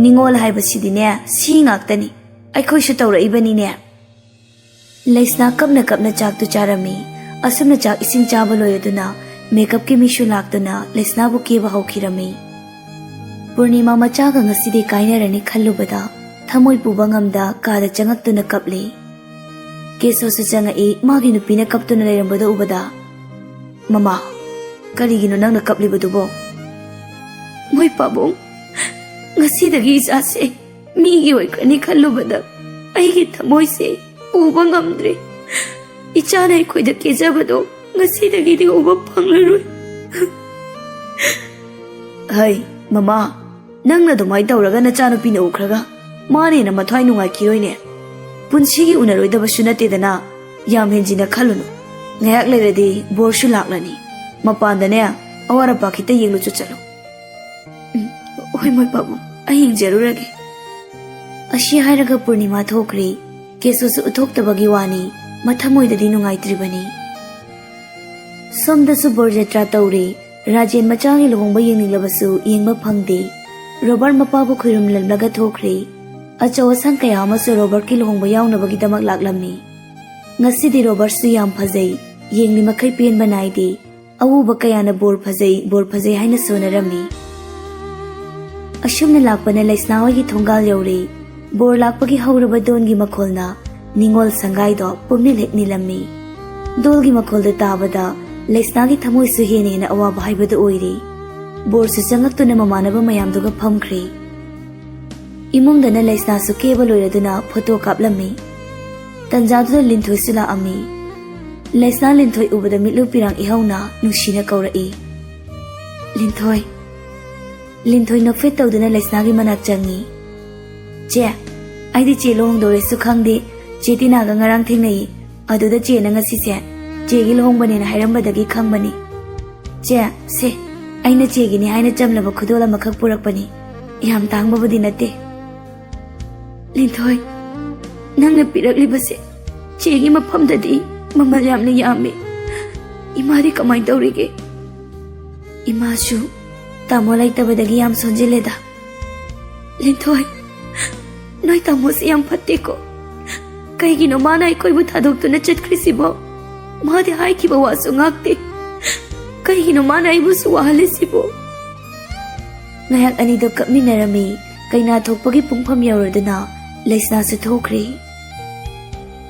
ꯅꯤꯡꯉꯣꯜ ꯍꯥꯏꯕꯁꯤꯗꯤꯅꯦ ꯁꯤ ꯉꯥꯛꯇꯅꯤ꯫ ꯑꯩꯈꯣꯏꯁꯨ ꯇꯧꯔꯛꯏꯕꯅꯤꯅꯦ꯫" ꯂꯩꯁꯅꯥ ꯀꯞꯅ ꯀꯞꯅ ꯆꯥꯛꯇꯨ ꯆꯥꯔꯝꯃꯤ꯫ ꯑꯁꯨꯝꯅ ꯆꯥꯛ ꯏꯁꯤꯡ ꯆꯥꯕ ꯂꯣꯏꯔꯗꯨꯅ ꯃꯦꯀꯞꯀꯤ ꯃꯤꯁꯨ ꯂꯥꯛꯇꯨꯅ ꯂꯩꯁꯅꯥꯕꯨ ꯀꯦꯕ ꯍꯧꯈꯤꯔꯝꯃꯤ꯫ ꯄꯨꯔꯅꯤꯃꯥ ꯃꯆꯥꯒ ꯉꯁꯤꯗꯤ ꯀꯥꯏꯅꯔꯅꯤ ꯈꯜꯂꯨꯕꯗ ꯊꯃꯣꯏ ꯄꯨꯕ ꯉꯝꯗ ꯀꯥꯗ ꯆꯪꯉꯛꯇꯨꯅ ꯀꯞꯂꯤ꯫ ꯀꯦꯁꯣꯁꯨ ꯆꯪꯉꯛꯏ꯫ ꯃꯥꯒꯤ ꯅꯨꯄꯤꯅ ꯀꯞꯇꯨꯅ ꯂꯩꯔꯝꯕꯗꯨ ꯎꯕꯗ, "ꯃꯃꯥ, ꯀꯔꯤꯒꯤꯅꯣ ꯅꯪꯅ ꯀꯞꯂꯤꯕꯗꯨꯕꯣ?" "ꯃꯣꯏ ꯄꯥꯕꯨꯡ, ꯉꯁꯤꯗꯒꯤ ꯏꯆꯥꯁꯦ ꯃꯤꯒꯤ ꯑꯣꯏꯈ꯭ꯔꯅꯤ ꯈꯜꯂꯨꯕꯗ ꯑꯩꯒꯤ ꯊꯃꯣꯏꯁꯦ ꯎꯕ ꯉꯝꯗ꯭ꯔꯦ꯫ ꯏꯆꯥꯅ ꯑꯩꯈꯣꯏꯗ ꯀꯦꯖꯕꯗꯣ ꯉꯁꯤꯗꯒꯤꯗꯤ ꯎꯕ ꯐꯪꯂꯔꯣꯏ꯫" "ꯍꯩ, ꯃꯃꯥ, ꯅꯪꯅ ꯑꯗꯨꯃꯥꯏꯅ ꯇꯧꯔꯒ ꯅꯆꯥꯅꯨꯄꯤꯅ ꯎꯈ꯭ꯔꯒ ꯃꯥꯅ ꯍꯦꯟꯅ ꯃꯊ꯭ꯋꯥꯏ ꯅꯨꯡꯉꯥꯏꯈꯤꯔꯣꯏꯅꯦ꯫ ꯄꯨꯟꯁꯤꯒꯤ ꯎꯅꯔꯣꯏꯗꯕꯁꯨ ꯅꯠꯇꯦꯗꯅ꯫ ꯌꯥꯝ ꯍꯦꯟꯖꯤꯟꯅ ꯈꯜꯂꯨꯅꯨ꯫ ꯉꯥꯏꯍꯥꯛ ꯂꯩꯔꯗꯤ ꯕꯣꯔꯁꯨ ꯂꯥꯛꯂꯅꯤ꯫ ꯃꯄꯥꯟꯗꯅꯦ ꯑꯋꯥꯠ ꯑꯄꯥ ꯈꯤꯇ ꯌꯦꯡꯂꯨꯆꯣ ꯆꯠꯂꯨ꯫" "ꯎꯝ, ꯍꯣꯏ ꯃꯣꯏ ꯄꯥꯕꯨꯡ, ꯑꯩ ꯌꯦꯡꯖꯔꯨꯔꯒꯦ꯫" ꯑꯁꯤ ꯍꯥꯏꯔꯒ ꯄꯨꯔꯅꯤꯃꯥ ꯊꯣꯛꯈ꯭ꯔꯦ꯫ ꯀꯦꯁꯣꯁꯨ ꯎꯠꯊꯣꯛꯇꯕꯒꯤ ꯋꯥꯅꯤ, ꯃꯊꯃꯣꯏꯗꯗꯤ ꯅꯨꯡꯉꯥꯏꯇ꯭ꯔꯤꯕꯅꯤ꯫ ꯁꯣꯝꯗꯁꯨ ꯕꯣꯔ ꯖꯇ꯭ꯔꯥ ꯇꯧꯔꯦ꯫ ꯔꯥꯖꯦꯟ ꯃꯆꯥꯒꯤ ꯂꯨꯍꯣꯡꯕ ꯌꯦꯡꯅꯤꯡꯂꯕꯁꯨ ꯌꯦꯡꯕ ꯐꯪꯗꯦ꯫ ꯔꯣꯕꯥꯔꯠ ꯃꯄꯥꯕꯨ ꯈꯨꯔꯨꯝꯂꯝꯂꯒ ꯊꯣꯛꯈ꯭ꯔꯦ꯫ ꯑꯆꯧ ꯑꯁꯥꯡ ꯀꯌꯥ ꯑꯃꯁꯨ ꯔꯣꯕꯥꯔꯠꯀꯤ ꯂꯨꯍꯣꯡꯕ ꯌꯥꯎꯅꯕꯒꯤꯗꯃꯛ ꯂꯥꯛꯂꯝꯃꯤ꯫ ꯉꯁꯤꯗꯤ ꯔꯣꯕꯥꯔꯠꯁꯨ ꯌꯥꯝ ꯐꯖꯩ꯫ ꯌꯦꯡꯂꯤ ꯃꯈꯩ ꯄꯦꯟꯕ ꯅꯥꯏꯗꯦ꯫ ꯑꯎꯕ ꯀꯌꯥꯅ "ꯕꯣꯔ ꯐꯖꯩ, ꯕꯣꯔ ꯐꯖꯩ" ꯍꯥꯏꯅ ꯁꯣꯟꯅꯔꯝꯃꯤ꯫ ꯑꯁꯨꯝꯅ ꯂꯥꯛꯄꯅ ꯂꯩꯁꯅꯥ ꯍꯣꯏꯒꯤ ꯊꯣꯡꯒꯥꯜ ꯌꯧꯔꯦ꯫ ꯕꯣꯔ ꯂꯥꯛꯄꯒꯤ ꯍꯧꯔꯕ ꯗꯣꯟꯒꯤ ꯃꯈꯣꯜꯅ ꯅꯤꯡꯉꯣꯜ ꯁꯪꯒꯥꯏꯗꯣ ꯄꯨꯝꯅꯤꯜ ꯍꯦꯛ ꯅꯤꯜꯂꯝꯃꯤ꯫ ꯗꯣꯜꯒꯤ ꯃꯈꯣꯜꯗꯨ ꯇꯥꯕꯗ ꯂꯩꯁꯅꯥꯒꯤ ꯊꯃꯣꯏꯁꯨ ꯍꯦꯟꯅ ꯍꯦꯟꯅ ꯑꯋꯥꯕ ꯍꯥꯏꯕꯗꯨ ꯑꯣꯏꯔꯤ꯫ ꯕꯣꯔꯁꯨ ꯆꯪꯉꯛꯇꯨꯅ ꯃꯃꯥꯟꯅꯕ ꯃꯌꯥꯝꯗꯨꯒ ꯐꯝꯈ꯭ꯔꯦ꯫ ꯏꯃꯨꯡꯗꯅ ꯂꯩꯁꯅꯥꯁꯨ ꯀꯦꯕ ꯂꯣꯏꯔꯗꯨꯅ ꯐꯣꯇꯣ ꯀꯥꯞꯂꯝꯃꯤ꯫ ꯇꯟꯖꯥꯗꯨꯗ ꯂꯤꯟꯊꯣꯏꯁꯨ ꯂꯥꯛꯑꯝꯃꯤ꯫ ꯂꯩꯁꯅꯥ ꯂꯤꯟꯊꯣꯏ ꯎꯕꯗ ꯃꯤꯠꯂꯨ ꯄꯤꯔꯥꯡ ꯏꯍꯧꯅ ꯅꯨꯡꯁꯤꯅ ꯀꯧꯔꯛꯏ꯫ "ꯂꯤꯟꯊꯣꯏ!" ꯂꯤꯟꯊꯣꯏ ꯅꯣꯛꯐꯦꯠ ꯇꯧꯗꯨꯅ ꯂꯩꯁꯅꯥꯒꯤ ꯃꯅꯥꯛ ꯆꯪꯉꯤ꯫ "ꯆꯦ, ꯑꯩꯗꯤ ꯆꯦ ꯂꯨꯍꯣꯡꯗꯧꯔꯦꯁꯨ ꯈꯪꯗꯦ, ꯆꯦ ꯇꯤꯅꯥꯒ ꯉꯔꯥꯡ ꯊꯦꯡꯅꯩ, ꯑꯗꯨꯗ ꯆꯦꯅ ꯉꯁꯤꯁꯦ ꯆꯦꯒꯤ ꯂꯨꯍꯣꯡꯕꯅꯦꯅ ꯍꯥꯏꯔꯝꯕꯗꯒꯤ ꯈꯪꯕꯅꯤ꯫ ꯆꯦ, ꯁꯦ, ꯑꯩꯅ ꯆꯦꯒꯤꯅꯤ ꯍꯥꯏꯅ ꯆꯝꯂꯕ ꯈꯨꯗꯣꯜ ꯑꯃꯈꯛ ꯄꯨꯔꯛꯄꯅꯤ, ꯌꯥꯝ ꯇꯥꯡꯕꯕꯨꯗꯤ ꯅꯠꯇꯦ꯫" "ꯂꯤꯟꯊꯣꯏ, ꯅꯪꯅ ꯄꯤꯔꯛꯂꯤꯕꯁꯦ ꯆꯦꯒꯤ ꯃꯐꯝꯗꯗꯤ ꯃꯃꯜ ꯌꯥꯝꯅ ꯌꯥꯝꯃꯤ꯫ ꯏꯃꯥꯗꯤ ꯀꯃꯥꯏꯅ ꯇꯧꯔꯤꯒꯦ?" "ꯏꯃꯥꯁꯨ ꯇꯥꯃꯣ ꯂꯩꯇꯕꯗꯒꯤ ꯌꯥꯝ ꯁꯣꯟꯖꯤꯜꯂꯦꯗ꯫" "ꯂꯤꯟꯊꯣꯏ, ꯅꯣꯏ ꯇꯥꯃꯣꯁꯦ ꯌꯥꯝ ꯐꯠꯇꯦꯀꯣ꯫ ꯀꯩꯒꯤꯅꯣ ꯃꯥꯅ ꯑꯩꯈꯣꯏꯕꯨ ꯊꯥꯗꯣꯛꯇꯨꯅ ꯆꯠꯈ꯭ꯔꯤꯁꯤꯕꯣ? ꯃꯥꯗꯤ ꯍꯥꯏꯈꯤꯕ ꯋꯥꯁꯨ ꯉꯥꯛꯇꯦ꯫ ꯀꯩꯒꯤꯅꯣ ꯃꯥꯅ ꯑꯩꯕꯨꯁꯨ ꯋꯥꯍꯜꯂꯤꯁꯤꯕꯣ?" ꯉꯥꯏꯍꯥꯛ ꯑꯅꯤꯗꯨ ꯀꯞꯃꯤꯟꯅꯔꯝꯃꯤ꯫ ꯀꯩꯅꯥ ꯊꯣꯛꯄꯒꯤ ꯄꯨꯡꯐꯝ ꯌꯧꯔꯗꯨꯅ ꯂꯩꯁꯅꯥꯁꯨ ꯊꯣꯛꯈ꯭ꯔꯦ꯫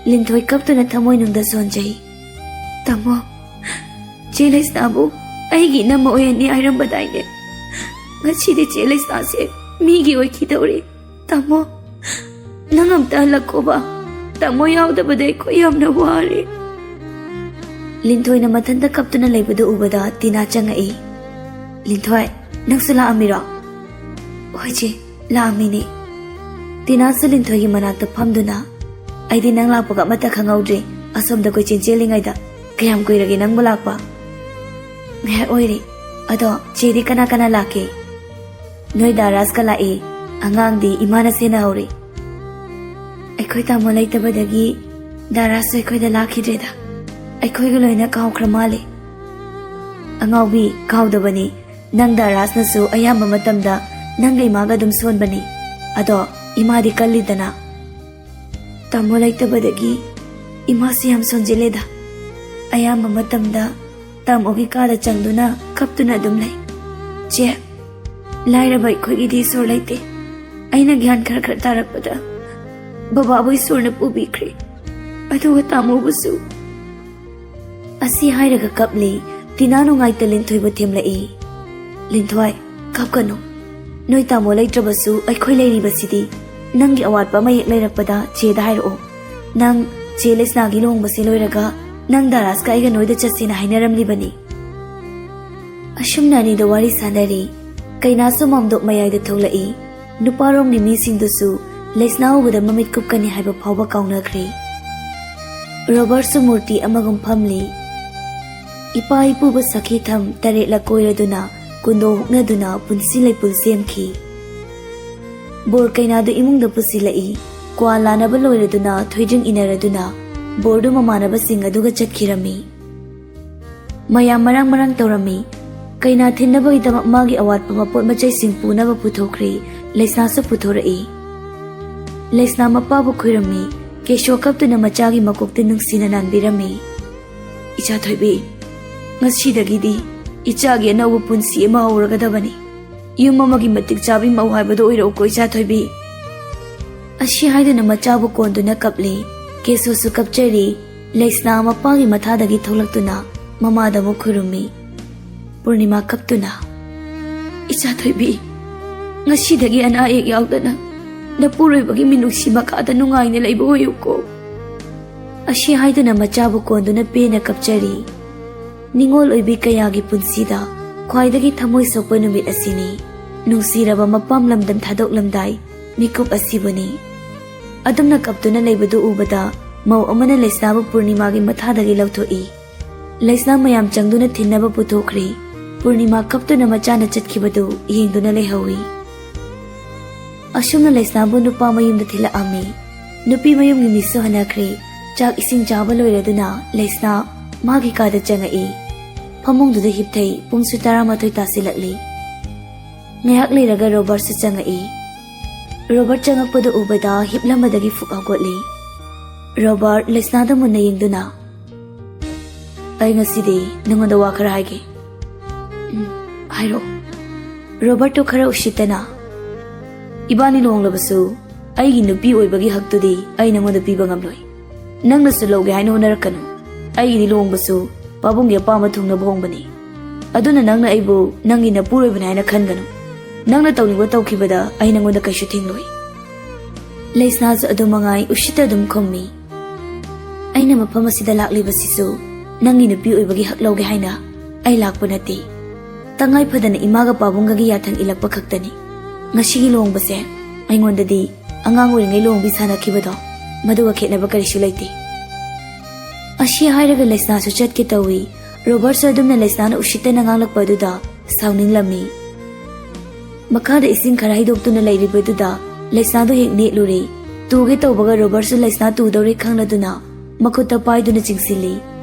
ꯂꯤꯟꯊꯣꯏ ꯀꯞꯇꯨꯅ ꯊꯃꯣꯏꯅꯨꯡꯗ ꯁꯣꯟꯖꯩ꯫ "ꯇꯥꯃꯣ, ꯆꯦ ꯂꯩꯁꯅꯥꯕꯨ ꯑꯩꯒꯤ ꯏꯅꯝꯃ ꯑꯣꯏꯍꯟꯅꯤ ꯍꯥꯏꯔꯝꯕꯗꯥꯏꯅꯦ? ꯉꯁꯤꯗꯤ ꯆꯦ ꯂꯩꯁꯅꯥꯁꯦ ꯃꯤꯒꯤ ꯑꯣꯏꯈꯤꯗꯧꯔꯦ꯫ ꯇꯥꯃꯣ, ꯅꯪ ꯑꯝꯇ ꯍꯜꯂꯛꯈꯣꯕ꯫ ꯇꯥꯃꯣ ꯌꯥꯎꯗꯕꯗ ꯑꯩꯈꯣꯏ ꯌꯥꯝꯅ ꯋꯥꯔꯦ꯫" ꯂꯤꯟꯊꯣꯏꯅ ꯃꯊꯟꯇ ꯀꯞꯇꯨꯅ ꯂꯩꯕꯗꯨ ꯎꯕꯗ ꯇꯤꯅꯥ ꯆꯪꯉꯛꯏ꯫ "ꯂꯤꯟꯊꯣꯏ, ꯅꯪꯁꯨ ꯂꯥꯛꯑꯝꯃꯤꯔꯣ?" "ꯍꯣꯏ ꯆꯦ, ꯂꯥꯛꯑꯝꯃꯤꯅꯦ꯫" ꯇꯤꯅꯥꯁꯨ ꯂꯤꯟꯊꯣꯏꯒꯤ ꯃꯅꯥꯛꯇ ꯐꯝꯗꯨꯅ, "ꯑꯩꯗꯤ ꯅꯪ ꯂꯥꯛꯄꯒ ꯑꯃꯠꯇ ꯈꯪꯍꯧꯗ꯭ꯔꯤ꯫ ꯑꯁꯣꯝꯗ ꯀꯣꯏꯆꯦꯟ ꯆꯦꯜꯂꯤꯉꯩꯗ꯫ ꯀꯌꯥꯝ ꯀꯨꯏꯔꯒꯦ ꯅꯪꯕꯨ ꯂꯥꯛꯄ?" "ꯉꯥꯏꯍꯥꯛ ꯑꯣꯏꯔꯦ꯫ ꯑꯗꯣ ꯆꯦꯗꯤ ꯀꯅꯥ ꯀꯅꯥ ꯂꯥꯛꯀꯦ?" "ꯅꯣꯏ ꯗꯥ ꯔꯥꯖꯀ ꯂꯥꯛꯏ꯫ ꯑꯉꯥꯡꯗꯤ ꯏꯃꯥꯅ ꯁꯦꯟꯅꯍꯧꯔꯤ꯫" "ꯑꯩꯈꯣꯏ ꯇꯥꯃꯣ ꯂꯩꯇꯕꯗꯒꯤ ꯗꯥ ꯔꯥꯖꯁꯨ ꯑꯩꯈꯣꯏꯗ ꯂꯥꯛꯈꯤꯗ꯭ꯔꯦꯗ꯫ ꯑꯩꯈꯣꯏꯒ ꯂꯣꯏꯅ ꯀꯥꯎꯈ꯭ꯔ ꯃꯥꯜꯂꯦ꯫" "ꯑꯉꯥꯎꯕꯤ, ꯀꯥꯎꯗꯕꯅꯤ꯫ ꯅꯪ ꯗꯥ ꯔꯥꯖꯅꯁꯨ ꯑꯌꯥꯝꯕ ꯃꯇꯝꯗ ꯅꯪꯒ ꯏꯃꯥꯒ ꯑꯗꯨꯝ ꯁꯣꯟꯕꯅꯤ꯫ ꯑꯗꯣ ꯏꯃꯥꯗꯤ ꯀꯜꯂꯤꯗꯅ꯫" "ꯇꯥꯃꯣ ꯂꯩꯇꯕꯗꯒꯤ ꯏꯃꯥꯁꯨ ꯌꯥꯝ ꯁꯣꯟꯖꯤꯜꯂꯦꯗ꯫ ꯑꯌꯥꯝꯕ ꯃꯇꯝꯗ ꯇꯥꯃꯣꯒꯤ ꯀꯥꯗ ꯆꯪꯗꯨꯅ ꯀꯞꯇꯨꯅ ꯑꯗꯨꯝ ꯂꯩ꯫ ꯆꯦ, ꯂꯥꯏꯔꯕ ꯑꯩꯈꯣꯏꯒꯤꯗꯤ ꯏꯁꯣꯔ ꯂꯩꯇꯦ꯫ ꯑꯩꯅ ꯒ꯭ꯌꯥꯟ ꯈꯔ ꯈꯔ ꯇꯥꯔꯛꯄꯗ ꯕꯕꯥꯕꯨ ꯏꯁꯣꯔꯅ ꯄꯨꯕꯤꯈ꯭ꯔꯦ, ꯑꯗꯨꯒ ꯇꯥꯃꯣꯕꯨꯁꯨ꯫ ꯑꯁꯤ ꯍꯥꯏꯔꯒ ꯀꯞꯂꯤ꯫ ꯇꯤꯅꯥ ꯅꯨꯡꯉꯥꯏꯇ ꯂꯤꯟꯊꯣꯏꯕꯨ ꯊꯦꯝꯂꯛꯏ꯫ "ꯂꯤꯟꯊꯣꯏ, ꯀꯞꯀꯅꯨ꯫ ꯅꯣꯏ ꯇꯥꯃꯣ ꯂꯩꯇ꯭ꯔꯕꯁꯨ ꯑꯩꯈꯣꯏ ꯂꯩꯔꯤꯕꯁꯤꯗꯤ꯫ ꯅꯪꯒꯤ ꯑꯋꯥꯠꯄ ꯑꯃ ꯍꯦꯛ ꯂꯩꯔꯛꯄꯗ ꯆꯦꯗ ꯍꯥꯏꯔꯛꯑꯣ꯫ ꯅꯪ ꯆꯦ ꯂꯩꯁꯅꯥꯒꯤ ꯂꯨꯍꯣꯡꯕꯁꯤ ꯂꯣꯏꯔꯒ ꯅꯪ ꯗꯥꯔꯥꯁꯀ ꯑꯩꯒ ꯅꯣꯏꯗ ꯆꯠꯁꯦꯅ ꯍꯥꯏꯅꯔꯝꯂꯤꯕꯅꯤ"꯫ ꯑꯁꯨꯝꯅ ꯑꯅꯤꯗꯣ ꯋꯥꯔꯤ ꯁꯥꯟꯅꯔꯤ꯫ ꯀꯩꯅꯥꯁꯨ ꯃꯥꯝꯗꯣꯞ ꯃꯌꯥꯏꯗ ꯊꯣꯛꯂꯛꯏ꯫ ꯅꯨꯄꯥꯔꯣꯝꯒꯤ ꯃꯤꯁꯤꯡꯗꯨꯁꯨ ꯂꯩꯁꯅꯥ ꯎꯕꯗ ꯃꯃꯤꯠ ꯀꯨꯞꯀꯅꯤ ꯍꯥꯏꯕ ꯐꯥꯎꯕ ꯀꯥꯎꯅꯈ꯭ꯔꯦ꯫ ꯔꯣꯕꯔꯠꯁꯨ ꯃꯨꯔꯇꯤ ꯑꯃꯒꯨꯝ ꯐꯝꯂꯤ꯫ ꯏꯄꯥ ꯏꯄꯨꯕꯨ ꯁꯈꯤꯊꯝ ꯇꯔꯦꯠꯂꯛ ꯀꯣꯏꯔꯗꯨꯅ, ꯀꯨꯟꯗꯣ ꯍꯨꯛꯅꯗꯨꯅ ꯄꯨꯟꯁꯤ ꯂꯩꯄꯨꯟ ꯁꯦꯝꯈꯤ꯫ ꯕꯣꯔ ꯀꯩꯅꯥꯗꯨ ꯏꯃꯨꯡꯗ ꯄꯨꯁꯤꯜꯂꯛꯏ꯫ ꯀ꯭ꯋꯥ ꯂꯥꯅꯕ ꯂꯣꯏꯔꯗꯨꯅ, ꯊꯣꯏꯗ꯭ꯔꯤꯡ ꯏꯟꯅꯔꯗꯨꯅ ꯕꯣꯔꯗꯨ ꯃꯃꯥꯟꯅꯕꯁꯤꯡ ꯑꯗꯨꯒ ꯆꯠꯈꯤꯔꯝꯃꯤ꯫ ꯃꯌꯥꯝ ꯃꯔꯥꯡ ꯃꯔꯥꯡ ꯇꯧꯔꯝꯃꯤ꯫ ꯀꯩꯅꯥ ꯊꯤꯟꯅꯕꯒꯤꯗꯃꯛ ꯃꯥꯒꯤ ꯑꯋꯥꯠꯄ ꯃꯄꯣꯠ ꯃꯆꯩꯁꯤꯡ ꯄꯨꯅꯕ ꯄꯨꯊꯣꯛꯈ꯭ꯔꯦ꯫ ꯂꯩꯁꯅꯥꯁꯨ ꯄꯨꯊꯣꯔꯛꯏ꯫ ꯂꯩꯁꯅꯥ ꯃꯄꯥꯕꯨ ꯈꯨꯔꯨꯝꯃꯤ꯫ ꯀꯦꯁꯣ ꯀꯞꯇꯨꯅ ꯃꯆꯥꯒꯤ ꯃꯀꯣꯛꯇ ꯅꯨꯡꯁꯤꯅ ꯅꯥꯟꯕꯤꯔꯝꯃꯤ꯫ "ꯏꯆꯥ ꯊꯣꯏꯕꯤ, ꯉꯁꯤꯗꯒꯤꯗꯤ ꯏꯆꯥꯒꯤ ꯑꯅꯧꯕ ꯄꯨꯟꯁꯤ ꯑꯃ ꯍꯧꯔꯒꯗꯕꯅꯤ꯫ ꯌꯨꯝ ꯑꯃꯒꯤ ꯃꯇꯤꯛ ꯆꯥꯕꯤ ꯃꯧ ꯍꯥꯏꯕꯗꯨ ꯑꯣꯏꯔꯛꯎꯀꯣ, ꯏꯆꯥ ꯊꯣꯏꯕꯤ"꯫ ꯑꯁꯤ ꯍꯥꯏꯗꯨꯅ ꯃꯆꯥꯕꯨ ꯀꯣꯟꯗꯨꯅ ꯀꯞꯂꯤ꯫ ꯀꯦꯁꯣꯁꯨ ꯀꯞꯆꯔꯤ꯫ ꯂꯩꯁꯅꯥ ꯃꯄꯥꯒꯤ ꯃꯊꯥꯗꯒꯤ ꯊꯣꯛꯂꯛꯇꯨꯅ ꯃꯃꯥꯗ ꯑꯃꯨꯛ ꯈꯨꯔꯨꯝꯃꯤ꯫ ꯄꯨꯔꯅꯤꯃꯥ ꯀꯞꯇꯨꯅ, "ꯏꯆꯥ ꯊꯣꯏꯕꯤ, ꯉꯁꯤꯗꯒꯤ ꯑꯅꯥ ꯑꯌꯦꯛ ꯌꯥꯎꯗꯅ ꯅꯄꯨꯔꯣꯏꯕꯒꯤ ꯃꯤꯅꯨꯡꯁꯤ ꯃꯈꯥꯗ ꯅꯨꯡꯉꯥꯏꯅ ꯂꯩꯕ ꯑꯣꯏꯌꯨꯀꯣ"꯫ ꯑꯁꯤ ꯍꯥꯏꯗꯨꯅ ꯃꯆꯥꯕꯨ ꯀꯣꯟꯗꯨꯅ ꯄꯦꯟꯅ ꯀꯞꯆꯔꯤ꯫ ꯅꯤꯡꯉꯣꯜ ꯑꯣꯏꯕꯤ ꯀꯌꯥꯒꯤ ꯄꯨꯟꯁꯤꯗ ꯈ꯭ꯋꯥꯏꯗꯒꯤ ꯊꯃꯣꯏ ꯁꯣꯛꯄ ꯅꯨꯃꯤꯠ ꯑꯁꯤꯅꯤ꯫ ꯅꯨꯡꯁꯤꯔꯕ ꯃꯄꯥꯝ ꯂꯝꯗꯝ ꯊꯥꯗꯣꯛꯂꯝꯗꯥꯏ ꯃꯤꯀꯨꯞ ꯑꯁꯤꯕꯨꯅꯤ꯫ ꯑꯗꯨꯝꯅ ꯀꯞꯇꯨꯅ ꯂꯩꯕꯗꯨ ꯎꯕꯗ ꯃꯧ ꯑꯃꯅ ꯂꯩꯁꯅꯥꯕꯨ ꯄꯨꯔꯅꯤꯃꯥꯒꯤ ꯃꯊꯥꯗꯒꯤ ꯂꯧꯊꯣꯛꯏ꯫ ꯂꯩꯁꯅꯥ ꯃꯌꯥꯝ ꯆꯪꯗꯨꯅ ꯊꯤꯟꯅꯕ ꯄꯨꯊꯣꯛꯈ꯭ꯔꯦ꯫ ꯄꯨꯔꯅꯤꯃꯥ ꯀꯞꯇꯨꯅ ꯃꯆꯥꯅ ꯆꯠꯈꯤꯕꯗꯨ ꯌꯦꯡꯗꯨꯅ ꯂꯩꯍꯧꯏ꯫ ꯑꯁꯨꯝꯅ ꯂꯩꯁꯅꯥꯕꯨ ꯅꯨꯄꯥ ꯃꯌꯨꯝꯗ ꯊꯤꯜꯂꯛꯑꯝꯃꯤ꯫ ꯅꯨꯄꯤ ꯃꯌꯨꯝꯒꯤ ꯃꯤꯁꯨ ꯍꯟꯅꯈ꯭ꯔꯦ꯫ ꯆꯥꯛ ꯏꯁꯤꯡ ꯆꯥꯕ ꯂꯣꯏꯔꯗꯨꯅ ꯂꯩꯁꯅꯥ ꯃꯥꯒꯤ ꯀꯥꯗ ꯆꯪꯉꯛꯏ꯫ ꯐꯃꯨꯡꯗꯨꯗ ꯍꯤꯞꯊꯩ꯫ ꯄꯨꯡꯁꯨ ꯇꯔꯥꯃꯥꯊꯣꯏ ꯇꯥꯁꯤꯜꯂꯛꯂꯤ꯫ ꯉꯥꯏꯍꯥꯛ ꯂꯩꯔꯒ ꯔꯣꯕꯔꯠꯁꯨ ꯆꯪꯉꯛꯏ꯫ ꯔꯣꯕꯔꯠ ꯆꯪꯉꯛꯄꯗꯨ ꯎꯕꯗ ꯍꯤꯞꯂꯝꯕꯗꯒꯤ ꯐꯨꯛ ꯍꯧꯒꯠꯂꯤ꯫ ꯔꯣꯕꯔꯠ ꯂꯩꯁꯅꯥꯗ ꯃꯨꯟꯅ ꯌꯦꯡꯗꯨꯅ, "ꯑꯩ ꯉꯁꯤꯗꯤ ꯅꯉꯣꯟꯗ ꯋꯥ ꯈꯔ ꯍꯥꯏꯒꯦ"꯫ "ꯎꯝ, ꯍꯥꯏꯔꯛꯑꯣ"꯫ ꯔꯣꯕꯔꯠꯇꯨ ꯈꯔ ꯎꯁꯤꯠꯇꯅ, "ꯏꯕꯥꯅꯤ ꯂꯨꯍꯣꯡꯂꯕꯁꯨ ꯑꯩꯒꯤ ꯅꯨꯄꯤ ꯑꯣꯏꯕꯒꯤ ꯍꯛꯇꯨꯗꯤ ꯑꯩ ꯅꯪꯉꯣꯟꯗ ꯄꯤꯕ ꯉꯝꯂꯣꯏ꯫ ꯅꯪꯅꯁꯨ ꯂꯧꯒꯦ ꯍꯥꯏꯅ ꯍꯣꯠꯅꯔꯛꯀꯅꯨ꯫ ꯑꯩꯒꯤꯗꯤ ꯂꯨꯍꯣꯡꯕꯁꯨ ꯄꯥꯕꯨꯡꯒꯤ ꯑꯄꯥꯝꯕ ꯊꯨꯡꯅꯕ ꯍꯣꯡꯕꯅꯤ꯫ ꯑꯗꯨꯅ ꯅꯪꯅ ꯑꯩꯕꯨ ꯅꯪꯒꯤ ꯅꯄꯨꯔꯣꯏꯕꯅꯤ ꯍꯥꯏꯅ ꯈꯟꯒꯅꯨ꯫ ꯅꯪꯅ ꯇꯧꯅꯤꯡꯕ ꯇꯧꯈꯤꯕꯗ ꯑꯩ ꯅꯪꯉꯣꯟꯗ ꯀꯩꯁꯨ ꯊꯤꯡꯂꯣꯏ꯫ ꯂꯩꯁꯅꯥꯁꯨ ꯑꯗꯨ ꯃꯉꯥꯏ ꯎꯁꯤꯠꯇ ꯑꯗꯨꯝ ꯈꯨꯝꯃꯤ꯫ ꯑꯩꯅ ꯃꯐꯝ ꯑꯁꯤꯗ ꯂꯥꯛꯂꯤꯕꯁꯤꯁꯨ ꯅꯪꯒꯤ ꯅꯨꯄꯤ ꯑꯣꯏꯕꯒꯤ ꯍꯛ ꯂꯧꯒꯦ ꯍꯥꯏꯅ ꯑꯩ ꯂꯥꯛꯄ ꯅꯠꯇꯦ꯫ ꯇꯉꯥꯏ ꯐꯗꯅ ꯏꯃꯥꯒ ꯄꯥꯕꯨꯡꯒꯒꯤ ꯌꯥꯊꯪ ꯏꯜꯂꯛꯄ ꯈꯛꯇꯅꯤ꯫ ꯉꯁꯤꯒꯤ ꯂꯨꯍꯣꯡꯕꯁꯦ ꯑꯩꯉꯣꯟꯗꯗꯤ ꯑꯉꯥꯡ ꯑꯣꯏꯔꯤꯉꯩ ꯂꯨꯍꯣꯡꯕꯤ ꯁꯥꯟꯅꯈꯤꯕꯗꯣ, ꯃꯗꯨꯒ ꯈꯦꯠꯅꯕ ꯀꯔꯤꯁꯨ ꯂꯩꯇꯦ꯫ ꯑꯁꯤ ꯍꯥꯏꯔꯒ ꯂꯩꯁꯅꯥꯁꯨ ꯆꯠꯀꯦ ꯇꯧꯏ꯫ ꯔꯣꯕꯔꯠꯁꯨ ꯑꯗꯨꯝꯅ ꯂꯩꯁꯅꯥꯅ ꯎꯁꯤꯠꯇꯅ ꯉꯥꯡꯂꯛꯄ ꯑꯗꯨꯗ ꯁꯥꯎꯅꯤꯡꯂꯝꯃꯤ꯫ ꯃꯈꯥꯗ ꯏꯁꯤꯡ ꯈꯔ ꯍꯩꯗꯣꯛꯇꯨꯅ ꯂꯩꯔꯤꯕꯗꯨꯗ ꯂꯩꯁꯅꯥꯗꯨ ꯍꯦꯛ ꯅꯦꯠꯂꯨꯔꯦ꯫ ꯇꯨꯒꯦ ꯇꯧꯕꯒ ꯔꯣꯕꯔꯠꯁꯨ ꯂꯩꯁꯅꯥ ꯇꯨꯗꯧꯔꯦ ꯈꯪꯂꯗꯨꯅ ꯃꯈꯨꯠꯇ ꯄꯥꯏꯗꯨꯅ ꯆꯤꯡꯁꯤꯜꯂꯤ꯫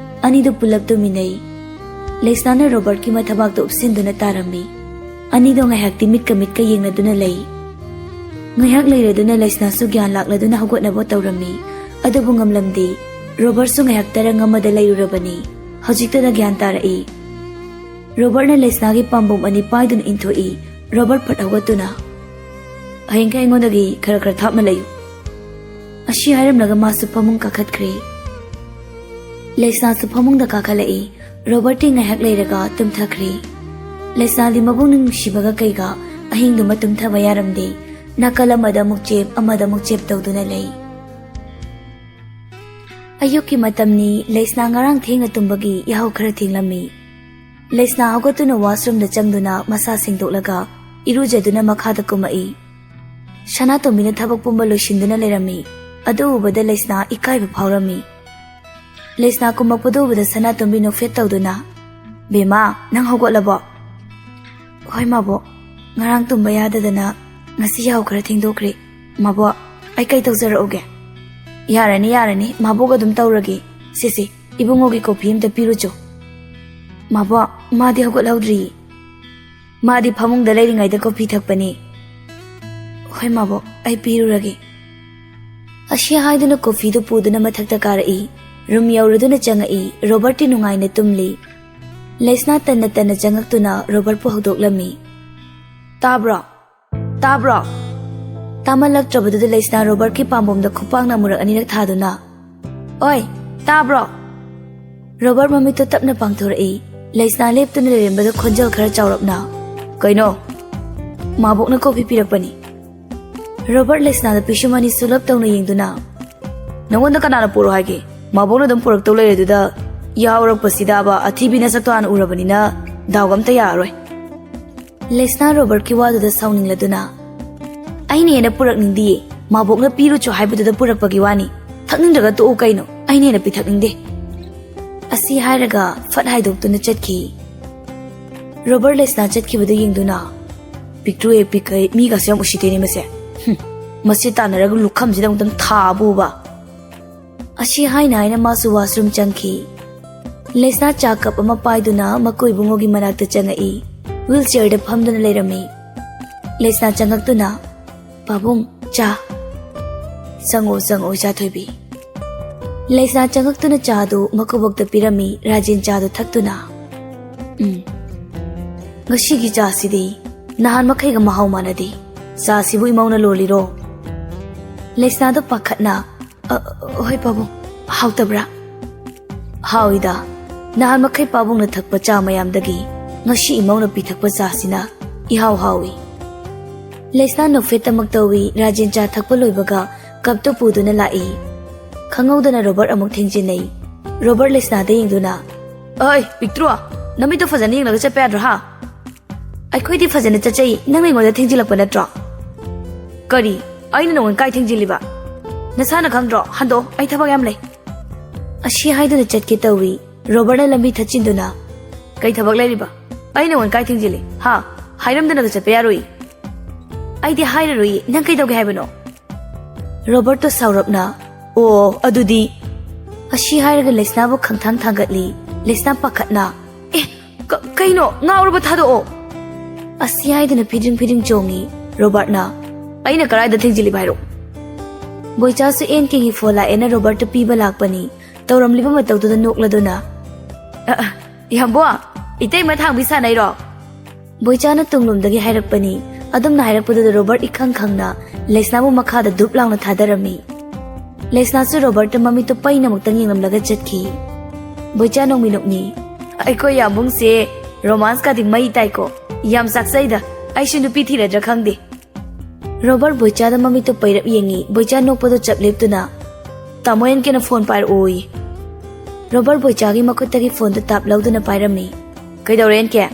ꯑꯅꯤꯗꯨ ꯄꯨꯂꯞ ꯇꯨꯃꯤꯟꯅꯩ꯫ ꯂꯩꯁꯅꯥꯅ ꯔꯣꯕꯔꯠꯀꯤ ꯃꯊꯕꯥꯛꯇ ꯎꯞꯁꯤꯟꯗꯨꯅ ꯇꯥꯔꯝꯃꯤ꯫ ꯑꯅꯤꯗꯣ ꯉꯥꯏꯍꯥꯛꯇꯤ ꯃꯤꯠꯀ ꯃꯤꯠꯀ ꯌꯦꯡꯅꯗꯨꯅ ꯂꯩ꯫ ꯉꯥꯏꯍꯥꯛ ꯂꯩꯔꯗꯨꯅ ꯂꯩꯁꯅꯥꯁꯨ ꯒ꯭ꯌꯥꯟ ꯂꯥꯛꯂꯗꯨꯅ ꯍꯧꯒꯠꯅꯕ ꯇꯧꯔꯝꯃꯤ꯫ ꯑꯗꯨꯕꯨ ꯉꯝꯂꯝꯗꯦ꯫ ꯔꯣꯕꯔꯠꯁꯨ ꯉꯥꯏꯍꯥꯛ ꯇꯔꯪ ꯑꯃꯗ ꯂꯩꯔꯨꯔꯕꯅꯤ꯫ ꯍꯧꯖꯤꯛꯇꯗ ꯒ꯭ꯌꯥꯟ ꯇꯥꯔꯛꯏ꯫ ꯔꯣꯕꯔꯠꯅ ꯂꯩꯁꯅꯥꯒꯤ ꯄꯥꯝꯕꯣꯝ ꯑꯅꯤ ꯄꯥꯏꯗꯨꯅ ꯏꯟꯊꯣꯛꯏ꯫ ꯔꯣꯕꯔꯠ ꯐꯠ ꯍꯧꯒꯠꯇꯨꯅ, "ꯍꯌꯦꯡꯈꯩ ꯑꯩꯉꯣꯟꯗꯒꯤ ꯈꯔ ꯈꯔ ꯊꯥꯞꯅ ꯂꯩꯌꯨ꯫" ꯑꯁꯤ ꯍꯥꯏꯔꯝꯂꯒ ꯃꯥꯁꯨ ꯐꯃꯨꯡ ꯀꯥꯈꯠꯈ꯭ꯔꯦ꯫ ꯂꯩꯁꯅꯥꯁꯨ ꯐꯃꯨꯡꯗ ꯀꯥꯈꯠꯂꯛꯏ꯫ ꯔꯣꯕꯔꯠꯇꯤ ꯉꯥꯏꯍꯥꯛ ꯂꯩꯔꯒ ꯇꯨꯝꯊꯈ꯭ꯔꯦ꯫ ꯂꯩꯁꯅꯥꯗꯤ ꯃꯕꯨꯡ ꯅꯨꯡꯁꯤꯕꯒ ꯀꯩꯒ ꯑꯍꯤꯡꯗꯨꯃ ꯇꯨꯝꯊꯕ ꯌꯥꯔꯝꯗꯦ꯫ ꯅꯥꯀꯜ ꯑꯃꯗ ꯑꯃꯨꯛ ꯆꯦꯞ, ꯑꯃꯗ ꯑꯃꯨꯛ ꯆꯦꯞ ꯇꯧꯗꯨꯅ ꯂꯩ꯫ ꯑꯌꯨꯛꯀꯤ ꯃꯇꯝꯅꯤ꯫ ꯂꯩꯁꯅꯥ ꯉꯔꯥꯡ ꯊꯦꯡꯅ ꯇꯨꯝꯕꯒꯤ ꯌꯥꯍꯧ ꯈꯔ ꯊꯦꯡꯂꯝꯃꯤ꯫ ꯂꯩꯁꯅꯥ ꯍꯧꯒꯠꯇꯨꯅ ꯋꯥꯁꯔꯨꯝꯗ ꯆꯪꯗꯨꯅ ꯃꯁꯥ ꯁꯦꯡꯗꯣꯛꯂꯒ ꯏꯔꯨꯖꯗꯨꯅ ꯃꯈꯥꯗ ꯀꯨꯝꯃꯛꯏ꯫ ꯁꯅꯥꯇꯣꯝꯕꯤꯅ ꯊꯕꯛ ꯄꯨꯝꯕ ꯂꯣꯏꯁꯤꯟꯗꯨꯅ ꯂꯩꯔꯝꯃꯤ꯫ ꯑꯗꯨ ꯎꯕꯗ ꯂꯩꯁꯅꯥ ꯏꯀꯥꯏꯕ ꯐꯥꯎꯔꯝꯃꯤ꯫ ꯂꯩꯁꯅꯥ ꯀꯨꯝꯃꯛꯄꯗꯨ ꯎꯕꯗ ꯁꯅꯥꯇꯣꯝꯕꯤ ꯅꯣꯛꯐꯦꯠ ꯇꯧꯗꯨꯅ, "ꯕꯦꯝꯃ, ꯅꯪ ꯍꯧꯒꯠꯂꯕꯣ?" "ꯍꯣꯏ ꯃꯥꯕꯣꯛ, ꯉꯔꯥꯡ ꯇꯨꯝꯕ ꯌꯥꯗꯗꯅ ꯉꯁꯤ ꯌꯥꯍꯧ ꯈꯔ ꯊꯦꯡꯗꯣꯛꯈ꯭ꯔꯦ꯫ ꯃꯥꯕꯣꯛ, ꯑꯩ ꯀꯩ ꯇꯧꯖꯔꯛꯎꯒꯦ?" "ꯌꯥꯔꯅꯤ, ꯌꯥꯔꯅꯤ, ꯃꯥꯕꯣꯛ ꯑꯗꯨꯝ ꯇꯧꯔꯒꯦ꯫ ꯁꯦ, ꯁꯦ, ꯏꯕꯨꯡꯉꯣꯒꯤ ꯀꯣꯐꯤ ꯑꯝꯇ ꯄꯤꯔꯨꯆꯣ꯫" "ꯃꯥꯕꯣꯛ, ꯃꯥꯗꯤ ꯍꯧꯒꯠꯍꯧꯗ꯭ꯔꯤꯌꯦ꯫" "ꯃꯥꯗꯤ ꯐꯃꯨꯡꯗ ꯂꯩꯔꯤꯉꯩꯗ ꯀꯣꯐꯤ ꯊꯛꯄꯅꯤ꯫" "ꯍꯣꯏ ꯃꯥꯕꯣꯛ, ꯑꯩ ꯄꯤꯔꯨꯔꯒꯦ꯫" ꯑꯁꯤ ꯍꯥꯏꯗꯨꯅ ꯀꯣꯐꯤꯗꯨ ꯄꯨꯗꯨꯅ ꯃꯊꯛꯇ ꯀꯥꯔꯛꯏ꯫ ꯔꯨꯝ ꯌꯧꯔꯗꯨꯅ ꯆꯪꯉꯛꯏ꯫ ꯔꯣꯕꯔꯠꯇꯤ ꯅꯨꯡꯉꯥꯏꯅ ꯇꯨꯝꯂꯤ꯫ ꯂꯩꯁꯅꯥ ꯇꯟꯅ ꯇꯟꯅ ꯆꯪꯉꯛꯇꯨꯅ ꯔꯣꯕꯔꯠꯄꯨ ꯍꯧꯗꯣꯛꯂꯝꯃꯤ꯫ "ꯇꯥꯕ꯭ꯔꯣ? ꯇꯥꯕ꯭ꯔꯣ?" ꯇꯥꯃꯜꯂꯛꯇ꯭ꯔꯕꯗꯨꯗ ꯂꯩꯁꯅꯥ ꯔꯣꯕꯔꯠꯀꯤ ꯄꯥꯝꯕꯣꯝꯗ ꯈꯨꯄꯥꯛꯅ ꯑꯃꯨꯔꯛ ꯑꯅꯤꯔꯛ ꯊꯥꯗꯨꯅ, "ꯑꯣꯏ, ꯇꯥꯕ꯭ꯔꯣ?" ꯔꯣꯕꯔꯠ ꯃꯃꯤꯠꯇꯨ ꯇꯞꯅ ꯄꯥꯡꯊꯣꯔꯛꯏ꯫ ꯂꯩꯁꯅꯥ ꯂꯦꯞꯇꯨꯅ ꯂꯩꯔꯝꯕꯗ ꯈꯣꯟꯖꯦꯜ ꯈꯔ ꯆꯥꯎꯔꯞꯅ, "ꯀꯩꯅꯣ?" "ꯃꯥꯕꯣꯛꯅ ꯀꯣꯐꯤ ꯄꯤꯔꯛꯄꯅꯤ꯫" ꯔꯣꯕꯔꯠ ꯂꯩꯁꯅꯥꯗ ꯄꯤꯁꯨꯝ ꯑꯅꯤ ꯁꯨꯂꯞ ꯇꯧꯅ ꯌꯦꯡꯗꯨꯅ, "ꯅꯉꯣꯟꯗ ꯀꯅꯥꯅ ꯄꯨꯔꯛꯑꯣ ꯍꯥꯏꯒꯦ? ꯃꯥꯕꯣꯛꯅ ꯑꯗꯨꯝ ꯄꯨꯔꯛꯇꯧ ꯂꯩꯔꯦ ꯑꯗꯨꯗ, ꯌꯥꯎꯔꯛꯄꯁꯤꯗꯕ ꯑꯊꯤꯕꯤ ꯅꯁꯛꯇꯣ ꯍꯥꯟꯅ ꯎꯔꯕꯅꯤꯅ ꯗꯥꯎꯒ ꯑꯝꯇ ꯌꯥꯔꯔꯣꯏ꯫" ꯂꯩꯁꯅꯥ ꯔꯣꯕꯔꯠꯀꯤ ꯋꯥꯗꯨꯗ ꯁꯥꯎꯅꯤꯡꯂꯗꯨꯅ, "ꯑꯩꯅ ꯍꯦꯟꯅ ꯄꯨꯔꯛꯅꯤꯡꯗꯤꯌꯦ꯫ ꯃꯥꯕꯣꯛꯅ ꯄꯤꯔꯨꯆꯣ ꯍꯥꯏꯕꯗꯨꯗ ꯄꯨꯔꯛꯄꯒꯤ ꯋꯥꯅꯤ꯫ ꯊꯛꯅꯤꯡꯗ꯭ꯔꯒ ꯇꯣꯛꯎ ꯀꯩꯅꯣ꯫ ꯑꯩꯅ ꯍꯦꯟꯅ ꯄꯤꯊꯛꯅꯤꯡꯗꯦ꯫" ꯑꯁꯤ ꯍꯥꯏꯔꯒ ꯐꯠ ꯍꯥꯏꯗꯣꯛꯇꯨꯅ ꯆꯠꯈꯤ꯫ ꯔꯣꯕꯔꯠ ꯂꯩꯁꯅꯥ ꯆꯠꯈꯤꯕꯗꯨ ꯌꯦꯡꯗꯨꯅ, "ꯄꯤꯛꯇ꯭ꯔꯨ ꯍꯦꯛ ꯄꯤꯛꯈꯩ ꯃꯤꯒꯁꯨ ꯌꯥꯝ ꯎꯁꯤꯠꯇꯦꯅꯦ ꯃꯁꯦ꯫ ꯍꯨꯝ, ꯃꯁꯤ ꯇꯥꯟꯅꯔꯒ ꯂꯨꯈꯝꯁꯤꯗ ꯑꯃꯨꯛꯇꯪ ꯊꯥꯕꯨꯕ꯫" ꯑꯁꯤ ꯍꯥꯏꯅ ꯍꯥꯏꯅ ꯃꯥꯁꯨ ꯋꯥꯁꯔꯨꯝ ꯆꯪꯈꯤ꯫ ꯂꯩꯁꯅꯥ ꯆꯥ ꯀꯞ ꯑꯃ ꯄꯥꯏꯗꯨꯅ ꯃꯀꯨ ꯏꯕꯨꯡꯉꯣꯒꯤ ꯃꯅꯥꯛꯇ ꯆꯪꯉꯛꯏ꯫ ꯋꯤꯜ ꯆꯤꯌꯔꯗ ꯐꯝꯗꯨꯅ ꯂꯩꯔꯝꯃꯤ꯫ ꯂꯩꯁꯅꯥ ꯆꯪꯉꯛꯇꯨꯅ, "ꯄꯥꯕꯨꯡ, ꯆꯥ꯫" "ꯆꯪꯉꯣ, ꯆꯪꯉꯣ, ꯏꯆꯥ ꯊꯣꯏꯕꯤ꯫" ꯂꯩꯁꯅꯥ ꯆꯪꯉꯛꯇꯨꯅ ꯆꯥꯗꯨ ꯃꯀꯨꯕꯣꯛꯇ ꯄꯤꯔꯝꯃꯤ꯫ ꯔꯥꯖꯦꯟ ꯆꯥꯗꯨ ꯊꯛꯇꯨꯅ, "ꯎꯝ, ꯉꯁꯤꯒꯤ ꯆꯥꯁꯤꯗꯤ ꯅꯍꯥꯟ ꯃꯈꯩꯒ ꯃꯍꯥꯎ ꯃꯥꯟꯅꯗꯦ꯫ ꯆꯥꯁꯤꯕꯨ ꯏꯃꯧꯅ ꯂꯣꯜꯂꯤꯔꯣ?" ꯂꯩꯁꯅꯥꯗꯨ ꯄꯥꯈꯠꯅ, "ꯑ, ꯍꯣꯏ ꯄꯥꯕꯨꯡ, ꯍꯥꯎꯇꯕ꯭ꯔꯥ?" "ꯍꯥꯎꯏꯗ꯫ ꯅꯍꯥꯟ ꯃꯈꯩ ꯄꯥꯕꯨꯡꯅ ꯊꯛꯄ ꯆꯥ ꯃꯌꯥꯝꯗꯒꯤ ꯉꯁꯤ ꯏꯃꯧꯅ ꯄꯤꯊꯛꯄ ꯆꯥꯁꯤꯅ ꯏꯍꯥꯎ ꯍꯥꯎꯏ꯫" ꯂꯩꯁꯅꯥ ꯅꯣꯛꯐꯦꯠꯇꯃꯛ ꯇꯧꯏ꯫ ꯔꯥꯖꯦꯟ ꯆꯥ ꯊꯛꯄ ꯂꯣꯏꯕꯒ ꯀꯞꯇꯨ ꯄꯨꯗꯨꯅ ꯂꯥꯛꯏ꯫ ꯈꯪꯍꯧꯗꯅ ꯔꯣꯕꯔꯠ ꯑꯃꯨꯛ ꯊꯦꯡꯖꯤꯟꯅꯩ꯫ ꯔꯣꯕꯔꯠ ꯂꯩꯁꯅꯥꯗ ꯌꯦꯡꯗꯨꯅ, "ꯑꯣꯏ, ꯄꯤꯛꯇ꯭ꯔꯨ, ꯅꯃꯤꯠꯇꯣ ꯐꯖꯅ ꯌꯦꯡꯂꯒ ꯆꯠꯄ ꯌꯥꯗ꯭ꯔꯣ, ꯍꯥ?" "ꯑꯩꯈꯣꯏꯗꯤ ꯐꯖꯅ ꯆꯠꯆꯩ, ꯅꯪꯅ ꯑꯩꯉꯣꯟꯗ ꯊꯦꯡꯖꯤꯜꯂꯛꯄ ꯅꯠꯇ꯭ꯔꯣ?" "ꯀꯔꯤ? ꯑꯩꯅ ꯅꯉꯣꯟꯗ ꯀꯥꯏ ꯊꯦꯡꯖꯤꯜꯂꯤꯕ? ꯅꯁꯥꯅ ꯈꯪꯗ꯭ꯔꯣ? ꯍꯟꯗꯣꯛꯑꯣ, ꯑꯩ ꯊꯕꯛ ꯌꯥꯝ ꯂꯩ꯫" ꯑꯁꯤ ꯍꯥꯏꯗꯨꯅ ꯆꯠꯀꯦ ꯇꯧꯏ꯫ ꯔꯣꯕꯔꯠꯅ ꯂꯝꯕꯤ ꯊꯠꯆꯤꯟꯗꯨꯅ, "ꯀꯩ ꯊꯕꯛ ꯂꯩꯔꯤꯕ? ꯑꯩ ꯅꯉꯣꯟꯗ ꯀꯥꯏ ꯊꯦꯡꯖꯤꯜꯂꯤ? ꯍꯥ? ꯍꯥꯏꯔꯝꯗꯅꯒ ꯆꯠꯄ ꯌꯥꯔꯣꯏ꯫" "ꯑꯩꯗꯤ ꯍꯥꯏꯔꯔꯣꯏ, ꯅꯪ ꯀꯩꯗꯧꯒꯦ ꯍꯥꯏꯕꯅꯣ?" ꯔꯣꯕꯔꯠꯇꯣ ꯁꯥꯎꯔꯞꯅ, "ꯑꯣ, ꯑꯗꯨꯗꯤ꯫" ꯑꯁꯤ ꯍꯥꯏꯔꯒ ꯂꯩꯁꯅꯥꯕꯨ ꯈꯪꯊꯥꯡ ꯊꯥꯡꯒꯠꯂꯤ꯫ ꯂꯩꯁꯅꯥ ꯄꯥꯈꯠꯅ, "ꯑꯦ, ꯀ-, ꯀꯩꯅꯣ? ꯉꯥꯎꯔꯕ? ꯊꯥꯗꯣꯛꯑꯣ!" ꯑꯁꯤ ꯍꯥꯏꯗꯨꯅ ꯐꯤꯗ꯭ꯔꯤꯡ ꯐꯤꯗ꯭ꯔꯤꯡ ꯆꯣꯡꯉꯤ꯫ ꯔꯣꯕꯔꯠꯅ, "ꯑꯩꯅ ꯀꯗꯥꯏꯗ ꯊꯦꯡꯖꯤꯜꯂꯤꯕ ꯍꯥꯏꯔꯣ?" ꯕꯣꯏꯆꯥꯁꯨ ꯑꯦꯟ ꯀꯦꯒꯤ ꯐꯣꯟ ꯂꯥꯛꯑꯦꯅ ꯔꯣꯕꯔꯠꯇ ꯄꯤꯕ ꯂꯥꯛꯄꯅꯤ꯫ ꯇꯧꯔꯝꯂꯤꯕ ꯃꯇꯧꯗꯨꯗ ꯅꯣꯛꯂꯗꯨꯅ, "ꯑ, ꯑ, ꯏꯌꯥꯝꯕꯣ, ꯏꯇꯩꯃ ꯊꯥꯡꯕꯤ ꯁꯥꯟꯅꯩꯔꯣ?" ꯕꯣꯏꯆꯥꯅ ꯇꯨꯡꯂꯣꯝꯗꯒꯤ ꯍꯥꯏꯔꯛꯄꯅꯤ꯫ ꯑꯗꯨꯝꯅ ꯍꯥꯏꯔꯛꯄꯗꯨꯗ ꯔꯣꯕꯔꯠ ꯏꯈꯪ ꯈꯪꯅ ꯂꯩꯁꯅꯥꯕꯨ ꯃꯈꯥꯗ ꯗꯨꯞ ꯂꯥꯎꯅ ꯊꯥꯗꯔꯝꯃꯤ꯫ ꯂꯩꯁꯅꯥꯁꯨ ꯔꯣꯕꯔꯠꯇ ꯃꯃꯤꯠꯇꯣ ꯄꯩꯅ ꯑꯃꯨꯛꯇꯪ ꯌꯦꯡꯂꯝꯂꯒ ꯆꯠꯈꯤ꯫ ꯕꯣꯏꯆꯥ ꯅꯣꯡꯃꯤ ꯅꯣꯛꯅꯤ꯫ "ꯑꯩꯈꯣꯏ ꯌꯥꯝꯕꯨꯡꯁꯦ ꯔꯣꯃꯥꯟꯁꯀꯗꯤ ꯃꯩ ꯇꯥꯏꯀꯣ꯫ ꯌꯥꯝ ꯆꯥꯛꯆꯩꯗ꯫ ꯑꯩꯁꯨ ꯅꯨꯄꯤ ꯊꯤꯔꯗ꯭ꯔꯥ ꯈꯪꯗꯦ꯫" ꯔꯣꯕꯔꯠ ꯕꯣꯏꯆꯥꯗ ꯃꯃꯤꯠꯇꯣ ꯄꯩꯔꯞ ꯌꯦꯡꯉꯤ꯫ ꯕꯣꯏꯆꯥ ꯅꯣꯛꯄꯗꯣ ꯆꯞ ꯂꯦꯞꯇꯨꯅ, "ꯇꯥꯃꯣ ꯑꯦꯟ ꯀꯦꯅ ꯐꯣꯟ ꯄꯥꯏꯔꯛꯑꯣꯌꯦ꯫" ꯔꯣꯕꯔꯠ ꯕꯣꯏꯆꯥꯒꯤ ꯃꯈꯨꯠꯇꯒꯤ ꯐꯣꯟꯗꯣ ꯇꯥꯞ ꯂꯧꯗꯨꯅ ꯄꯥꯏꯔꯝꯃꯤ꯫ "ꯀꯩꯗꯧꯔꯦ ꯑꯦꯟ ꯀꯦ?"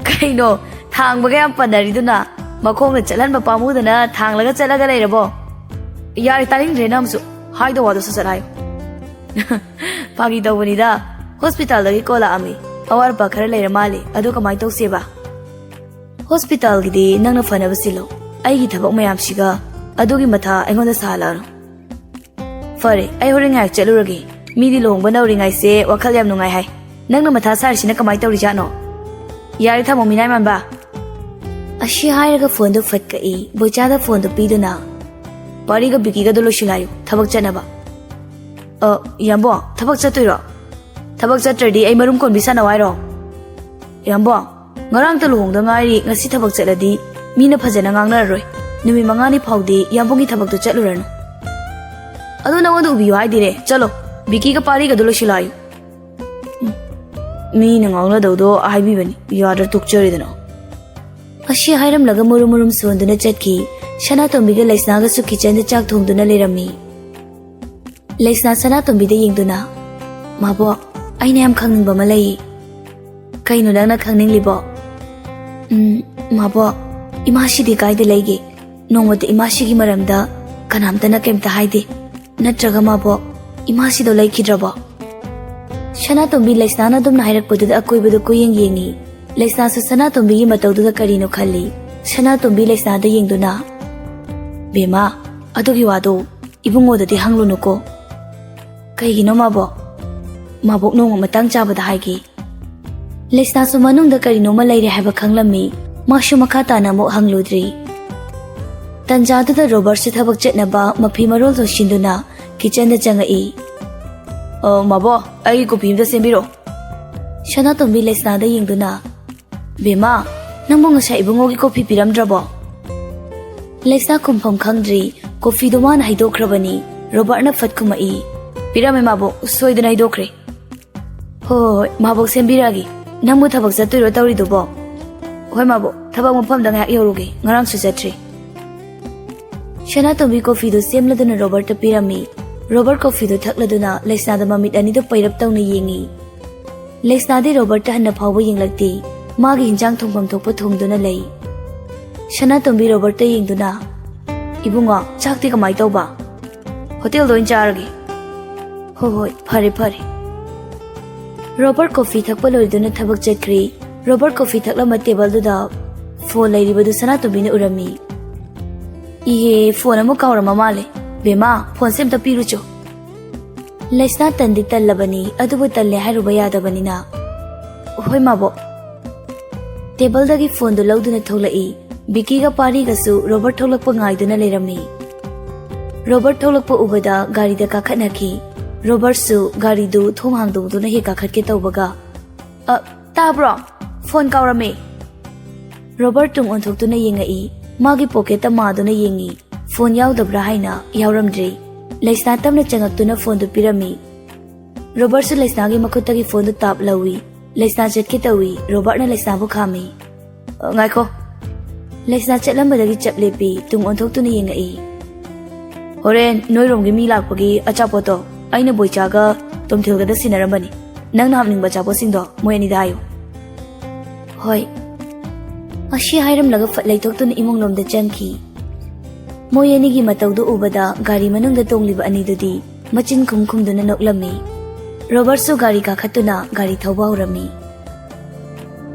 "ꯀꯩꯅꯣ, ꯊꯥꯡꯕꯒ ꯌꯥꯝ ꯄꯟꯅꯔꯤꯗꯨꯅ? ꯃꯈꯣꯡꯅ ꯆꯠꯍꯟꯕ ꯄꯥꯝꯃꯨꯗꯅ ꯊꯥꯡꯂꯒ ꯆꯠꯂꯒ ꯂꯩꯔꯕꯣ?" "ꯌꯥꯔꯦ, ꯇꯥꯅꯤꯡꯗ꯭ꯔꯦ ꯅꯪ ꯑꯃꯁꯨ꯫ ꯍꯥꯏꯗꯧ ꯋꯥꯗꯣ ꯁꯠ ꯁꯠ ꯍꯥꯏꯌꯨ꯫" "ꯐꯥꯒꯤ ꯇꯧꯕꯅꯤꯗ, ꯍꯣꯁꯄꯤꯇꯥꯜꯗꯒꯤ ꯀꯣꯜ ꯂꯥꯛꯑꯝꯃꯤ꯫ ꯑꯋꯥꯠ ꯑꯄꯥ ꯈꯔ ꯂꯩꯔ ꯃꯥꯜꯂꯦ, ꯑꯗꯨ ꯀꯃꯥꯏꯅ ꯇꯧꯁꯦꯕ?" "ꯍꯣꯁꯄꯤꯇꯥꯜꯒꯤꯗꯤ ꯅꯪꯅ ꯐꯅꯕ ꯁꯤꯜꯂꯣ꯫ ꯑꯩꯒꯤ ꯊꯕꯛ ꯃꯌꯥꯝꯁꯤꯒ ꯑꯗꯨꯒꯤ ꯃꯊꯥ ꯑꯩꯉꯣꯟꯗ ꯁꯥꯍꯜꯂꯛꯑꯅꯨ꯫" "ꯐꯔꯦ, ꯑꯩ ꯍꯣꯔꯦꯟ ꯉꯥꯏꯍꯥꯛ ꯆꯠꯂꯨꯔꯒꯦ꯫ ꯃꯤꯗꯤ ꯂꯨꯍꯣꯡꯕ ꯅꯧꯔꯤꯉꯩꯁꯦ ꯋꯥꯈꯜ ꯌꯥꯝ ꯅꯨꯡꯉꯥꯏ ꯍꯥꯏ꯫ ꯅꯪꯅ ꯃꯊꯥ ꯁꯥꯔꯤꯁꯤꯅ ꯀꯃꯥꯏꯅ ꯇꯧꯔꯤꯖꯥꯠꯅꯣ?" "ꯌꯥꯔꯦ, ꯊꯝꯃꯣ, ꯃꯤꯅꯥꯏ ꯃꯥꯟꯕ꯫" ꯑꯁꯤ ꯍꯥꯏꯔꯒ ꯐꯣꯟꯗꯣ ꯐꯠ ꯀꯛꯏ꯫ ꯕꯣꯏꯆꯥꯗ ꯐꯣꯟꯗꯣ ꯄꯤꯗꯨꯅ, "ꯄꯥꯔꯤꯒ ꯕꯤꯀꯤꯒꯗꯣ ꯂꯣꯏꯁꯤꯜꯂꯥꯏꯌꯨ, ꯊꯕꯛ ꯆꯠꯅꯕ꯫" "ꯑ, ꯌꯥꯝꯕꯣ, ꯊꯕꯛ ꯆꯠꯇꯣꯏꯔꯣ? ꯊꯕꯛ ꯆꯠꯇ꯭ꯔꯗꯤ ꯑꯩ ꯃꯔꯨꯝ ꯀꯣꯟꯕꯤ ꯁꯥꯟꯅꯧ ꯍꯥꯏꯔꯣ?" "ꯌꯥꯝꯕꯣ, ꯉꯔꯥꯡꯇ ꯂꯨꯍꯣꯡꯗ ꯉꯥꯏꯔꯤ, ꯉꯁꯤ ꯊꯕꯛ ꯆꯠꯂꯗꯤ ꯃꯤꯅ ꯐꯖꯅ ꯉꯥꯡꯅꯔꯔꯣꯏ꯫ ꯅꯨꯃꯤꯠ ꯃꯉꯥꯅꯤ ꯐꯥꯎꯗꯤ ꯌꯥꯝꯕꯨꯡꯒꯤ ꯊꯕꯛꯇꯣ ꯆꯠꯂꯨꯔꯅꯨ꯫" "ꯑꯗꯣ ꯅꯉꯣꯟꯗ ꯎꯕꯤꯌꯨ ꯍꯥꯏꯗꯤꯅꯦ, ꯆꯠꯂꯣ, ꯕꯤꯀꯤꯒ ꯄꯥꯔꯤꯒꯗꯣ ꯂꯣꯏꯁꯤꯜꯂꯥꯏꯌꯨ꯫" "ꯎꯝ, ꯃꯤꯅ ꯉꯥꯡꯅꯗꯧꯗꯣ ꯍꯥꯏꯕꯤꯕꯅꯤ, ꯌꯥꯗ꯭ꯔ ꯇꯣꯛꯆꯔꯦꯗꯅ꯫" ꯑꯁꯤ ꯍꯥꯏꯔꯝꯂꯒ ꯃꯨꯔꯨꯝ ꯃꯨꯔꯨꯝ ꯁꯣꯟꯗꯨꯅ ꯆꯠꯈꯤ꯫ ꯁꯅꯥꯇꯣꯝꯕꯤꯒ ꯂꯩꯁꯅꯥꯒꯁꯨ ꯀꯤꯆꯟꯗ ꯆꯥꯛ ꯊꯣꯡꯗꯨꯅ ꯂꯩꯔꯝꯃꯤ꯫ ꯂꯩꯁꯅꯥ ꯁꯅꯥꯇꯣꯝꯕꯤꯗ ꯌꯦꯡꯗꯨꯅ, "ꯃꯥꯕꯣꯛ, ꯑꯩꯅ ꯌꯥꯝ ꯈꯪꯅꯤꯡꯕ ꯑꯃ ꯂꯩꯌꯦ꯫" "ꯀꯩꯅꯣ ꯅꯪꯅ ꯈꯪꯅꯤꯡꯂꯤꯕꯣ?" "ꯎꯝ, ꯃꯥꯕꯣꯛ, ꯏꯃꯥꯁꯤꯗꯤ ꯀꯥꯏꯗ ꯂꯩꯒꯦ? ꯅꯣꯡꯃꯇ ꯏꯃꯥꯁꯤꯒꯤ ꯃꯔꯝꯗ ꯀꯅꯥꯝꯇꯅ ꯀꯩꯝꯇ ꯍꯥꯏꯗꯦ꯫ ꯅꯠꯇ꯭ꯔꯒ ꯃꯥꯕꯣꯛ, ꯏꯃꯥꯁꯤꯗꯣ ꯂꯩꯈꯤꯗ꯭ꯔꯕꯣ?" ꯁꯅꯥꯇꯣꯝꯕꯤ ꯂꯩꯁꯅꯥꯅ ꯑꯗꯨꯝꯅ ꯍꯥꯏꯔꯛꯄꯗꯨꯗ ꯑꯀꯣꯏꯕꯗ ꯀꯣꯏꯌꯦꯡ ꯌꯦꯡꯉꯤ꯫ ꯂꯩꯁꯅꯥꯁꯨ ꯁꯅꯥꯇꯣꯝꯕꯤꯒꯤ ꯃꯇꯧꯗꯨꯗ ꯀꯔꯤꯅꯣ ꯈꯜꯂꯤ꯫ ꯁꯅꯥꯇꯣꯝꯕꯤ ꯂꯩꯁꯅꯥꯗ ꯌꯦꯡꯗꯨꯅ, "ꯕꯦꯝꯃ, ꯑꯗꯨꯒꯤ ꯋꯥꯗꯣ ꯏꯕꯨꯡꯉꯣꯗꯗꯤ ꯍꯪꯂꯨꯅꯨꯀꯣ꯫" "ꯀꯩꯒꯤꯅꯣ ꯃꯥꯕꯣꯛ?" "ꯃꯥꯕꯣꯛ ꯅꯣꯡꯃ ꯃꯇꯥꯡ ꯆꯥꯕꯗ ꯍꯥꯏꯒꯦ꯫" ꯂꯩꯁꯅꯥꯁꯨ ꯃꯅꯨꯡꯗ ꯀꯔꯤꯅꯣꯃ ꯂꯩꯔꯦ ꯍꯥꯏꯕ ꯈꯪꯂꯝꯃꯤ꯫ ꯃꯥꯁꯨ ꯃꯈꯥ ꯇꯥꯅ ꯑꯃꯨꯛ ꯍꯪꯂꯨꯗ꯭ꯔꯤ꯫ ꯇꯟꯖꯥꯗꯨꯗ ꯔꯣꯕꯔꯠꯁꯨ ꯊꯕꯛ ꯆꯠꯅꯕ ꯃꯐꯤ ꯃꯔꯣꯜ ꯂꯣꯏꯁꯤꯟꯗꯨꯅ ꯀꯤꯆꯟꯗ ꯆꯪꯉꯛꯏ꯫ "ꯑ, ꯃꯥꯕꯣꯛ, ꯑꯩꯒꯤ ꯀꯣꯐꯤ ꯑꯝꯇ ꯁꯦꯝꯕꯤꯔꯣ꯫" ꯁꯅꯥꯇꯣꯝꯕꯤ ꯂꯩꯁꯅꯥꯗ ꯌꯦꯡꯗꯨꯅ, "ꯕꯦꯝꯃ, ꯅꯪꯕꯨ ꯉꯁꯥꯏ ꯏꯕꯨꯡꯉꯣꯒꯤ ꯀꯣꯐꯤ ꯄꯤꯔꯝꯗ꯭ꯔꯕꯣ? ꯂꯩꯁꯅꯥ ꯈꯨꯝꯐꯝ ꯈꯪꯗ꯭ꯔꯤ꯫ ꯀꯣꯐꯤꯗꯣ ꯃꯥꯅ ꯍꯩꯗꯣꯛꯈ꯭ꯔꯕꯅꯤ꯫ ꯔꯣꯕꯥꯔꯠꯅ ꯐꯠ ꯈꯨꯝꯃꯛꯏ꯫ "ꯄꯤꯔꯝꯃꯦ ꯃꯥꯕꯣꯛ, ꯁꯣꯏꯗꯅ ꯍꯩꯗꯣꯛꯈ꯭ꯔꯦ"꯫ "ꯍꯣꯏ, ꯍꯣꯏ, ꯍꯣꯏ, ꯃꯥꯕꯣꯛ ꯁꯦꯝꯕꯤꯔꯛꯑꯒꯦ꯫ ꯅꯪꯕꯨ ꯊꯕꯛ ꯆꯠꯇꯣꯏꯔꯣ ꯇꯧꯔꯤꯗꯨꯕꯣ?" "ꯍꯣꯏ ꯃꯥꯕꯣꯛ, ꯊꯕꯛ ꯃꯐꯝꯗ ꯉꯥꯏꯍꯥꯛ ꯌꯧꯔꯨꯒꯦ, ꯉꯔꯥꯡꯁꯨ ꯆꯠꯇ꯭ꯔꯤ"꯫ ꯁꯅꯥꯇꯣꯝꯕꯤ ꯀꯣꯐꯤꯗꯨ ꯁꯦꯝꯂꯗꯨꯅ ꯔꯣꯕꯥꯔꯠꯇ ꯄꯤꯔꯝꯃꯤ꯫ ꯔꯣꯕꯥꯔꯠ ꯀꯣꯐꯤꯗꯨ ꯊꯛꯂꯗꯨꯅ ꯂꯩꯁꯅꯥꯗ ꯃꯃꯤꯠ ꯑꯅꯤꯗꯨ ꯄꯩꯔꯞ ꯇꯧꯅ ꯌꯦꯡꯉꯤ꯫ ꯂꯩꯁꯅꯥꯗꯤ ꯔꯣꯕꯥꯔꯠꯇ ꯍꯟꯅ ꯐꯥꯎꯕ ꯌꯦꯡꯂꯛꯇꯦ꯫ ꯃꯥꯒꯤ ꯍꯤꯟꯖꯥꯡ ꯊꯣꯡꯐꯝ ꯊꯣꯛꯄ ꯊꯣꯡꯗꯨꯅ ꯂꯩ꯫ ꯁꯅꯥꯇꯣꯝꯕꯤ ꯔꯣꯕꯥꯔꯠꯇ ꯌꯦꯡꯗꯨꯅ, "ꯏꯕꯨꯡꯉꯣ, ꯆꯥꯛꯇꯤ ꯀꯃꯥꯏ ꯇꯧꯕ?" "ꯍꯣꯇꯦꯜꯗ ꯑꯣꯏꯅ ꯆꯥꯔꯒꯦ"꯫ "ꯍꯣꯏ, ꯍꯣꯏ, ꯐꯔꯦ, ꯐꯔꯦ"꯫ ꯔꯣꯕꯥꯔꯠ ꯀꯣꯐꯤ ꯊꯛꯄ ꯂꯣꯏꯗꯨꯅ ꯊꯕꯛ ꯆꯠꯈ꯭ꯔꯦ꯫ ꯔꯣꯕꯥꯔꯠ ꯀꯣꯐꯤ ꯊꯛꯂꯝꯕ ꯇꯦꯕꯜꯗꯨꯗ ꯐꯣꯟ ꯂꯩꯔꯤꯕꯗꯨ ꯁꯅꯥꯇꯣꯝꯕꯤꯅ ꯎꯔꯝꯃꯤ꯫ "ꯏꯍꯦ, ꯐꯣꯟ ꯑꯃꯨꯛ ꯀꯥꯎꯔꯝꯃ ꯃꯥꯜꯂꯦ꯫ ꯕꯦꯝꯃ, ꯐꯣꯟꯁꯦ ꯑꯝꯇ ꯄꯤꯔꯨꯆꯣ"꯫ ꯂꯩꯁꯅꯥ ꯇꯟꯗꯤ ꯇꯜꯂꯕꯅꯤ, ꯑꯗꯨꯕꯨ ꯇꯜꯂꯦ ꯍꯥꯏꯔꯨꯕ ꯌꯥꯗꯕꯅꯤꯅ, "ꯍꯣꯏ ꯃꯥꯕꯣꯛ"꯫ ꯇꯦꯕꯜꯗꯒꯤ ꯐꯣꯟꯗꯨ ꯂꯧꯗꯨꯅ ꯊꯣꯛꯂꯛꯏ꯫ ꯕꯤꯀꯤꯒ ꯄꯥꯔꯤꯒꯁꯨ ꯔꯣꯕꯥꯔꯠ ꯊꯣꯛꯂꯛꯄ ꯉꯥꯏꯗꯨꯅ ꯂꯩꯔꯝꯃꯤ꯫ ꯔꯣꯕꯥꯔꯠ ꯊꯣꯛꯂꯛꯄ ꯎꯕꯗ ꯒꯥꯔꯤꯗ ꯀꯥꯈꯠꯅꯈꯤ꯫ ꯔꯣꯕꯥꯔꯠꯁꯨ ꯒꯥꯔꯤꯗꯨ ꯊꯣꯡ ꯍꯥꯡꯗꯣꯛꯇꯨꯅ ꯍꯦꯛ ꯀꯥꯈꯠꯀꯦ ꯇꯧꯕꯒ, "ꯑ, ꯇꯥꯕ꯭ꯔꯣ? ꯐꯣꯟ ꯀꯥꯎꯔꯝꯃꯦ"꯫ ꯔꯣꯕꯥꯔꯠ ꯇꯨꯡ ꯑꯣꯟꯊꯣꯛꯇꯨꯅ ꯌꯦꯡꯉꯛꯏ꯫ ꯃꯥꯒꯤ ꯄꯣꯀꯦꯠꯇ ꯃꯥꯗꯨꯅ ꯌꯦꯡꯉꯤ꯫ ꯐꯣꯟ ꯌꯥꯎꯗꯕ꯭ꯔꯥ ꯍꯥꯏꯅ ꯌꯥꯎꯔꯝꯗ꯭ꯔꯦ꯫ ꯂꯩꯁꯅꯥ ꯇꯞꯅ ꯆꯪꯉꯛꯇꯨꯅ ꯐꯣꯟꯗꯨ ꯄꯤꯔꯝꯃꯤ꯫ ꯔꯣꯕꯥꯔꯠꯁꯨ ꯂꯩꯁꯅꯥꯒꯤ ꯃꯈꯨꯠꯇꯒꯤ ꯐꯣꯟꯗꯨ ꯇꯥꯞ ꯂꯧꯏ꯫ ꯂꯩꯁꯅꯥ ꯆꯠꯀꯦ ꯇꯧꯏ꯫ ꯔꯣꯕꯥꯔꯠꯅ ꯂꯩꯁꯅꯥꯕꯨ ꯈꯥꯝꯃꯤ꯫ "ꯑ, ꯉꯥꯏꯈꯣ"꯫ ꯂꯩꯁꯅꯥ ꯆꯠꯂꯝꯕꯗꯒꯤ ꯆꯞ ꯂꯦꯞꯄꯤ, ꯇꯨꯡ ꯑꯣꯟꯊꯣꯛꯇꯨꯅ ꯌꯦꯡꯉꯛꯏ꯫ "ꯍꯣꯔꯦꯟ ꯅꯣꯏꯔꯣꯝꯒꯤ ꯃꯤ ꯂꯥꯛꯄꯒꯤ ꯑꯆꯥꯄꯣꯠꯇꯣ ꯑꯩꯅ ꯕꯣꯏꯆꯥꯒ ꯇꯣꯝꯊꯤꯜꯒꯗ ꯁꯤꯟꯅꯔꯝꯕꯅꯤ꯫ ꯅꯪꯅ ꯍꯥꯞꯅꯤꯡꯕ ꯑꯆꯥꯄꯣꯠꯁꯤꯡꯗꯣ ꯃꯣꯏ ꯑꯅꯤꯗ ꯍꯥꯏꯌꯨ"꯫ "ꯍꯣꯏ"꯫ ꯑꯁꯤ ꯍꯥꯏꯔꯝꯂꯒ ꯐꯠ ꯂꯩꯊꯣꯛꯇꯨꯅ ꯏꯃꯨꯡꯂꯣꯝꯗ ꯆꯪꯈꯤ꯫ ꯃꯣꯏ ꯑꯅꯤꯒꯤ ꯃꯇꯧꯗꯨ ꯎꯕꯗ ꯒꯥꯔꯤ ꯃꯅꯨꯡꯗ ꯇꯣꯡꯂꯤꯕ ꯑꯅꯤꯗꯨꯗꯤ ꯃꯆꯤꯟ ꯈꯨꯝ ꯈꯨꯝꯗꯨꯅ ꯅꯣꯛꯂꯝꯃꯤ꯫ ꯔꯣꯕꯥꯔꯠꯁꯨ ꯒꯥꯔꯤ ꯀꯥꯈꯠꯇꯨꯅ ꯒꯥꯔꯤ ꯊꯧꯕ ꯍꯧꯔꯝꯃꯤ꯫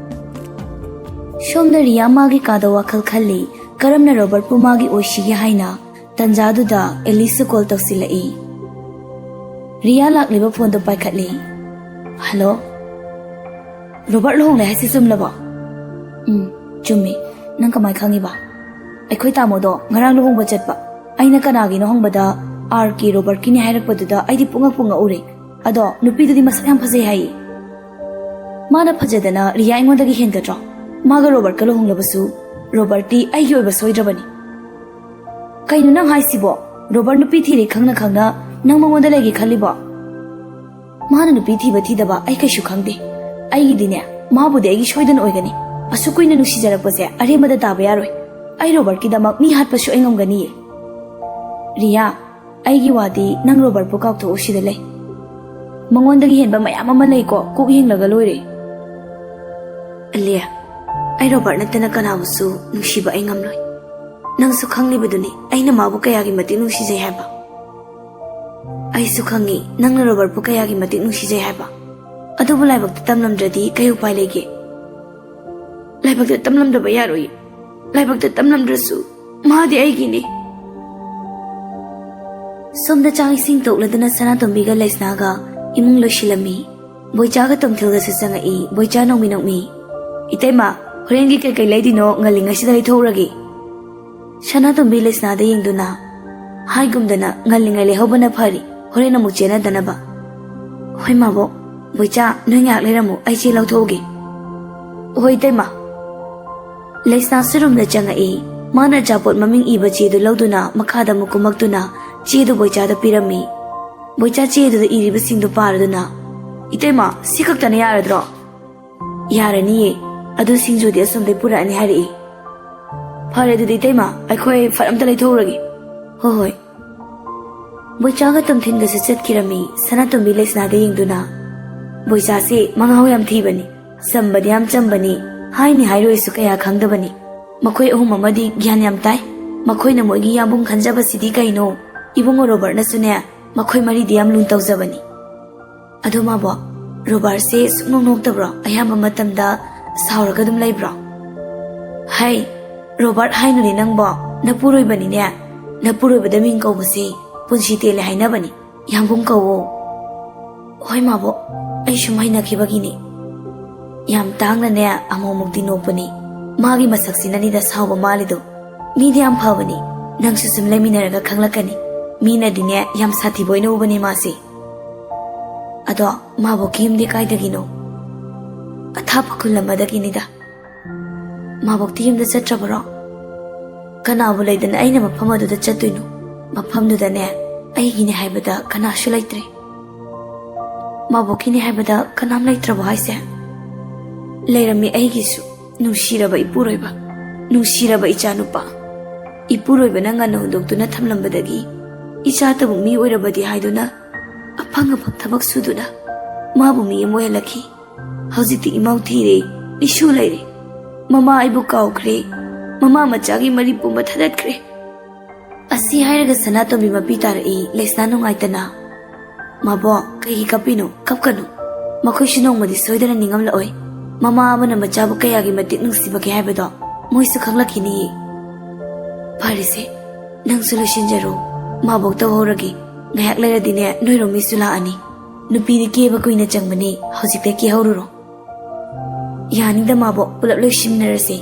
ꯁꯣꯝꯗ ꯔꯤꯌꯥ ꯃꯥꯒꯤ ꯀꯥꯗ ꯋꯥꯈꯜ ꯈꯜꯂꯤ꯫ ꯀꯔꯝꯅ ꯔꯣꯕꯥꯔꯠꯄꯨ ꯃꯥꯒꯤ ꯑꯣꯏꯁꯤꯒꯦ ꯍꯥꯏꯅ꯫ ꯇꯟꯖꯥꯗꯨꯗ ꯑꯦꯂꯤꯁꯁꯨ ꯀꯣꯜ ꯇꯧꯁꯤꯜꯂꯛꯏ꯫ ꯔꯤꯌꯥ ꯂꯥꯛꯂꯤꯕ ꯐꯣꯟꯗꯨ ꯄꯥꯏꯈꯠꯂꯤ꯫ "ꯍꯜꯂꯣ"꯫ "ꯔꯣꯕꯥꯔꯠ ꯂꯨꯍꯣꯡꯂꯦ ꯍꯥꯏꯁꯤ ꯆꯨꯝꯂꯕꯣ?" "ꯎꯝ, ꯆꯨꯝꯃꯤ꯫ ꯅꯪ ꯀꯃꯥꯏ ꯈꯪꯉꯤꯕ?" "ꯑꯩꯈꯣꯏ ꯇꯥꯃꯣꯗꯣ ꯉꯔꯥꯡ ꯂꯨꯍꯣꯡꯕ ꯆꯠꯄ꯫ ꯑꯩꯅ ꯀꯅꯥꯒꯤꯅꯣ ꯍꯪꯕꯗ ꯑꯥꯔ ꯀꯦ ꯔꯣꯕꯥꯔꯠꯀꯤꯅꯤ ꯍꯥꯏꯔꯛꯄꯗꯨꯗ ꯑꯩꯗꯤ ꯄꯨꯡꯉꯛ ꯄꯨꯡꯉꯛꯎꯔꯦ꯫ ꯑꯗꯣ ꯅꯨꯄꯤꯗꯨꯗꯤ ꯃꯁꯛ ꯌꯥꯝ ꯐꯖꯩ ꯍꯥꯏꯌꯦ"꯫ "ꯃꯥꯅ ꯐꯖꯗꯅ ꯔꯤꯌꯥ ꯑꯩꯉꯣꯟꯗꯒꯤ ꯍꯦꯟꯒꯗ꯭ꯔꯣ?" ꯃꯥꯒ ꯔꯣꯕꯔꯠꯀ ꯂꯨꯍꯣꯡꯂꯕꯁꯨ ꯔꯣꯕꯔꯠꯇꯤ ꯑꯩꯒꯤ ꯑꯣꯏꯕ ꯁꯣꯏꯗ꯭ꯔꯕꯅꯤ꯫ ꯀꯩꯅꯣ ꯅꯪ ꯍꯥꯏꯁꯤꯕꯣ? ꯔꯣꯕꯔꯠ ꯅꯨꯄꯤ ꯊꯤꯔꯦ ꯈꯪꯅ ꯈꯪꯅ ꯅꯪ ꯃꯉꯣꯟꯗ ꯂꯩꯒꯦ ꯈꯜꯂꯤꯕꯣ? ꯃꯥꯅ ꯅꯨꯄꯤ ꯊꯤꯕ ꯊꯤꯗꯕ ꯑꯩ ꯀꯩꯁꯨ ꯈꯪꯗꯦ꯫ ꯑꯩꯒꯤꯗꯤꯅꯦ, ꯃꯥꯕꯨꯗꯤ ꯑꯩꯒꯤ ꯁꯣꯏꯗꯅ ꯑꯣꯏꯒꯅꯤ꯫ ꯑꯁꯨꯛ ꯀꯨꯏꯅ ꯅꯨꯡꯁꯤꯖꯔꯛꯄꯁꯦ ꯑꯔꯦꯝꯕꯗ ꯇꯥꯕ ꯌꯥꯔꯣꯏ꯫ ꯑꯩ ꯔꯣꯕꯔꯠꯀꯤꯗꯃꯛ ꯃꯤ ꯍꯥꯠꯄꯁꯨ ꯑꯩ ꯉꯝꯒꯅꯤꯌꯦ꯫ ꯔꯤꯌꯥ, ꯑꯩꯒꯤ ꯋꯥꯗꯤ ꯅꯪ ꯔꯣꯕꯔꯠꯄꯨ ꯀꯥꯎꯊꯣꯛꯎ, ꯁꯤꯗ ꯂꯩ꯫ ꯃꯉꯣꯟꯗꯒꯤ ꯍꯦꯟꯕ ꯃꯌꯥꯝ ꯑꯃ ꯂꯩꯀꯣ, ꯀꯣꯛ ꯌꯦꯡꯂꯒ ꯂꯣꯏꯔꯦ꯫ ꯑꯂꯤꯌꯥ, ꯑꯩ ꯔꯣꯕꯔꯠ ꯅꯠꯇꯅ ꯀꯅꯥꯕꯨꯁꯨ ꯅꯨꯡꯁꯤꯕ ꯑꯩ ꯉꯝꯂꯣꯏ꯫ ꯅꯪꯁꯨ ꯈꯪꯂꯤꯕꯗꯨꯅꯤ ꯑꯩꯅ ꯃꯥꯕꯨ ꯀꯌꯥꯒꯤ ꯃꯇꯤꯛ ꯅꯨꯡꯁꯤꯖꯩ ꯍꯥꯏꯕ꯫ ꯑꯩꯁꯨ ꯈꯪꯉꯤ ꯅꯪꯅ ꯔꯣꯕꯔꯠꯄꯨ ꯀꯌꯥꯒꯤ ꯃꯇꯤꯛ ꯅꯨꯡꯁꯤꯖꯩ ꯍꯥꯏꯕ꯫ ꯑꯗꯨꯕꯨ ꯂꯥꯏꯕꯛꯇ ꯇꯝꯂꯝꯗ꯭ꯔꯗꯤ ꯀꯩ ꯎꯄꯥꯏ ꯂꯩꯒꯦ? ꯂꯥꯏꯕꯛꯇ ꯇꯝꯂꯝꯗꯕ ꯌꯥꯔꯣꯏ꯫ ꯂꯥꯏꯕꯛꯇ ꯇꯝꯂꯝꯗ꯭ꯔꯁꯨ ꯃꯥꯗꯤ ꯑꯩꯒꯤꯅꯤ꯫ ꯁꯣꯝꯗ ꯆꯥꯛ ꯏꯁꯤꯡ ꯇꯣꯛꯂꯗꯨꯅ ꯁꯅꯥꯇꯣꯝꯕꯤꯒ ꯂꯩꯁꯅꯥꯒ ꯏꯃꯨꯡ ꯂꯣꯏꯁꯤꯜꯂꯝꯃꯤ꯫ ꯕꯣꯏꯆꯥꯒ ꯇꯣꯝꯊꯤꯜꯒꯁꯨ ꯆꯪꯉꯛꯏ꯫ ꯕꯣꯏꯆꯥ ꯅꯣꯡꯃꯤ ꯅꯣꯡꯃꯤ, "ꯏꯇꯩꯃ, ꯍꯣꯔꯦꯟꯒꯤ ꯀꯩꯀꯩ ꯂꯩꯗꯣꯏꯅꯣ ꯉꯜꯂꯤꯉꯩꯁꯤꯗ ꯂꯩꯊꯣꯛꯎꯔꯒꯦ꯫" ꯁꯅꯥꯇꯣꯝꯕꯤ ꯂꯩꯁꯅꯥꯗ ꯌꯦꯡꯗꯨꯅ, "ꯍꯥꯏꯒꯨꯝꯗꯅ ꯉꯜꯂꯤꯉꯩ ꯂꯩꯍꯧꯕꯅ ꯐꯔꯤ, ꯍꯣꯔꯦꯟ ꯑꯃꯨꯛ ꯆꯦꯟꯅꯗꯅꯕ꯫" "ꯍꯣꯏ ꯃꯥꯕꯣꯛ꯫ ꯕꯣꯏꯆꯥ, ꯅꯣꯏ ꯉꯥꯏꯍꯥꯛ ꯂꯩꯔꯝꯃꯨ, ꯑꯩ ꯆꯦ ꯂꯧꯊꯣꯛꯎꯒꯦ꯫" "ꯍꯣꯏ ꯏꯇꯩꯃ꯫" ꯂꯩꯁꯅꯥꯁꯨ ꯔꯨꯝꯗ ꯆꯪꯉꯛꯏ꯫ ꯃꯥꯅ ꯑꯆꯥꯄꯣꯠ ꯃꯃꯤꯡ ꯏꯕ ꯆꯦꯗꯨ ꯂꯧꯗꯨꯅ ꯃꯈꯥꯗ ꯑꯃꯨꯛ ꯀꯨꯝꯃꯛꯇꯨꯅ ꯆꯦꯗꯨ ꯕꯣꯏꯆꯥꯗ ꯄꯤꯔꯝꯃꯤ꯫ ꯕꯣꯏꯆꯥ ꯆꯦꯗꯨꯗ ꯏꯔꯤꯕꯁꯤꯡꯗꯨ ꯄꯥꯔꯗꯨꯅ, "ꯏꯇꯩꯃ, ꯁꯤ ꯈꯛꯇꯅ ꯌꯥꯔꯗ꯭ꯔꯣ?" "ꯌꯥꯔꯅꯤꯌꯦ꯫ ꯑꯗꯨ ꯁꯤꯡꯖꯨꯗꯤ ꯑꯁꯣꯝꯗꯩ ꯄꯨꯔꯛꯑꯅꯤ ꯍꯥꯏꯔꯛꯏ꯫" "ꯐꯔꯦ ꯑꯗꯨꯗꯤ ꯏꯇꯩꯃ, ꯑꯩꯈꯣꯏ ꯐꯠ ꯑꯝꯇ ꯂꯩꯊꯣꯛꯎꯔꯒꯦ꯫" "ꯍꯣꯏ ꯍꯣꯏ꯫" ꯕꯣꯏꯆꯥꯒ ꯇꯣꯝꯊꯤꯟꯒꯁꯨ ꯆꯠꯈꯤꯔꯝꯃꯤ꯫ ꯁꯅꯥꯇꯣꯝꯕꯤ ꯂꯩꯁꯅꯥꯗ ꯌꯦꯡꯗꯨꯅ, "ꯕꯣꯏꯆꯥꯁꯦ ꯃꯉꯥꯎ ꯌꯥꯝ ꯊꯤꯕꯅꯤ, ꯆꯝꯕꯗꯤ ꯌꯥꯝ ꯆꯝꯕꯅꯤ, ꯍꯥꯏꯅꯤ ꯍꯥꯏꯔꯣꯏꯁꯨ ꯀꯌꯥ ꯈꯪꯗꯕꯅꯤ꯫ ꯃꯈꯣꯏ ꯑꯍꯨꯝ ꯑꯃꯗꯤ ꯒ꯭ꯌꯥꯟ ꯌꯥꯝ ꯇꯥꯏ꯫ ꯃꯈꯣꯏꯅ ꯃꯣꯏꯒꯤ ꯌꯥꯝꯕꯨꯡ ꯈꯟꯖꯕꯁꯤꯗꯤ ꯀꯩꯅꯣ? ꯏꯕꯨꯡꯉꯣ ꯔꯣꯕꯔꯠꯅꯁꯨꯅꯦ, ꯃꯈꯣꯏ ꯃꯔꯤꯗꯤ ꯌꯥꯝ ꯂꯨꯅ ꯇꯧꯖꯕꯅꯤ꯫" "ꯑꯗꯣ ꯃꯥꯕꯣ, ꯔꯣꯕꯥꯔꯠꯁꯦ ꯁꯨꯡꯅꯣꯛ ꯅꯣꯛꯇꯕ꯭ꯔꯣ? ꯑꯌꯥꯝꯕ ꯃꯇꯝꯗ ꯁꯥꯎꯔꯒ ꯑꯗꯨꯝ ꯂꯩꯕ꯭ꯔꯣ?" "ꯍꯩ, ꯔꯣꯕꯥꯔꯠ ꯍꯥꯏꯅꯨꯅꯦ ꯅꯪꯕꯣ, ꯅꯄꯨꯔꯣꯏꯕꯅꯤꯅꯦ꯫ ꯅꯄꯨꯔꯣꯏꯕꯗ ꯃꯤꯡ ꯀꯧꯕꯁꯦ ꯄꯨꯟꯁꯤ ꯇꯦꯜꯂꯦ ꯍꯥꯏꯅꯕꯅꯤ꯫ ꯌꯥꯝꯕꯨꯡ ꯀꯧꯋꯣ꯫" "ꯍꯣꯏ ꯃꯥꯕꯣ, ꯑꯩ ꯁꯨꯝ ꯍꯩꯅꯈꯤꯕꯒꯤꯅꯤ꯫ ꯌꯥꯝ ꯇꯥꯡꯅꯅꯦ ꯑꯃꯨꯛꯃꯨꯛꯇꯤ ꯅꯣꯛꯄꯅꯤ꯫ ꯃꯥꯒꯤ ꯃꯁꯛꯁꯤꯅꯅꯤꯗ ꯁꯥꯎꯕ ꯃꯥꯜꯂꯤꯗꯣ꯫ ꯃꯤꯗꯤ ꯌꯥꯝ ꯐꯕꯅꯤ꯫ ꯅꯪꯁꯨ ꯁꯨꯝ ꯂꯩꯃꯤꯟꯅꯔꯒ ꯈꯪꯂꯛꯀꯅꯤ꯫ ꯃꯤꯅꯗꯤꯅꯦ ꯌꯥꯝ ꯁꯥꯊꯤꯕ ꯑꯣꯏꯅ ꯎꯕꯅꯤ ꯃꯥꯁꯦ꯫" "ꯑꯗꯣ ꯃꯥꯕꯣꯛꯀꯤ ꯌꯨꯝꯗꯤ ꯀꯥꯏꯗꯒꯤꯅꯣ?" "ꯑꯊꯥꯞꯄ ꯈꯨꯜ ꯑꯃꯗꯒꯤꯅꯤꯗ꯫" ꯃꯥꯕꯣꯛꯇꯤ ꯌꯨꯝꯗ ꯆꯠꯇ꯭ꯔꯕꯔꯣ? ꯀꯅꯥꯕꯨ ꯂꯩꯗꯅ ꯑꯩꯅ ꯃꯐꯝ ꯑꯗꯨꯗ ꯆꯠꯇꯣꯏꯅꯣ? ꯃꯐꯝꯗꯨꯗꯅꯦ ꯑꯩꯒꯤꯅꯦ ꯍꯥꯏꯕꯗ ꯀꯅꯥꯁꯨ ꯂꯩꯇ꯭ꯔꯦ꯫ ꯃꯥꯕꯣꯛꯀꯤꯅꯦ ꯍꯥꯏꯕꯗ ꯀꯅꯥꯝ ꯂꯩꯇ꯭ꯔꯕꯣ ꯍꯥꯏꯁꯦ? ꯂꯩꯔꯝꯃꯤ ꯑꯩꯒꯤꯁꯨ, ꯅꯨꯡꯁꯤꯔꯕ ꯏꯄꯨꯔꯣꯏꯕ, ꯅꯨꯡꯁꯤꯔꯕ ꯏꯆꯥꯅꯨꯄꯥ꯫ ꯏꯄꯨꯔꯣꯏꯕꯅ ꯉꯟꯅ ꯍꯨꯟꯗꯣꯛꯇꯨꯅ ꯊꯝꯂꯝꯕꯗꯒꯤ ꯏꯆꯥꯇꯕꯨ ꯃꯤ ꯑꯣꯏꯔꯕꯗꯤ ꯍꯥꯏꯗꯨꯅ ꯑꯐꯪ ꯑꯐꯪ ꯊꯕꯛ ꯁꯨꯗꯨꯅ ꯃꯥꯕꯨ ꯃꯤ ꯑꯃ ꯑꯣꯏꯍꯜꯂꯛꯈꯤ꯫ ꯍꯧꯖꯤꯛꯇꯤ ꯏꯃꯧ ꯊꯤꯔꯦ, ꯏꯁꯨ ꯂꯩꯔꯦ꯫ ꯃꯃꯥ ꯑꯩꯕꯨ ꯀꯥꯎꯈ꯭ꯔꯦ꯫ ꯃꯃꯥ ꯃꯆꯥꯒꯤ ꯃꯔꯤ ꯄꯨꯝꯕ ꯊꯗꯠꯈ꯭ꯔꯦ꯫ ꯑꯁꯤ ꯍꯥꯏꯔꯒ ꯁꯅꯥꯇꯣꯝꯕꯤ ꯃꯄꯤ ꯇꯥꯔꯛꯏ ꯂꯩꯁꯅꯥ ꯅꯨꯡꯉꯥꯏꯇꯅ꯫ "ꯃꯥꯕꯣꯛ, ꯀꯩꯒꯤ ꯀꯞꯄꯤꯅꯣ? ꯀꯞꯀꯅꯨ꯫ ꯃꯈꯣꯏꯁꯨ ꯅꯣꯡꯃꯗꯤ ꯁꯣꯏꯗꯅ ꯅꯤꯡꯉꯝꯂꯛꯑꯣꯏ꯫ ꯃꯃꯥ ꯑꯃꯅ ꯃꯆꯥꯕꯨ ꯀꯌꯥꯒꯤ ꯃꯇꯤꯛ ꯅꯨꯡꯁꯤꯕꯒꯦ ꯍꯥꯏꯕꯗꯣ ꯃꯣꯏꯁꯨ ꯈꯪꯂꯛꯈꯤꯅꯤꯌꯦ꯫ ꯐꯔꯦꯁꯦ, ꯅꯪꯁꯨ ꯂꯣꯏꯁꯤꯟꯖꯔꯣ꯫ ꯃꯥꯕꯣꯛ ꯇꯧꯍꯧꯔꯒꯦ꯫ ꯉꯥꯏꯍꯥꯛ ꯂꯩꯔꯗꯤꯅꯦ ꯅꯣꯏꯔꯣꯝ ꯃꯤꯁꯨ ꯂꯥꯛꯑꯅꯤ꯫ ꯅꯨꯄꯤꯗꯤ ꯀꯦꯕ ꯀꯨꯏꯅ ꯆꯪꯕꯅꯤ, ꯍꯧꯖꯤꯛꯇ ꯀꯦꯍꯧꯔꯨꯔꯣ꯫" "ꯌꯥꯅꯤꯗ ꯃꯥꯕꯣꯛ, ꯄꯨꯂꯞ ꯂꯣꯏꯁꯤꯟꯃꯤꯟꯅꯔꯁꯦ꯫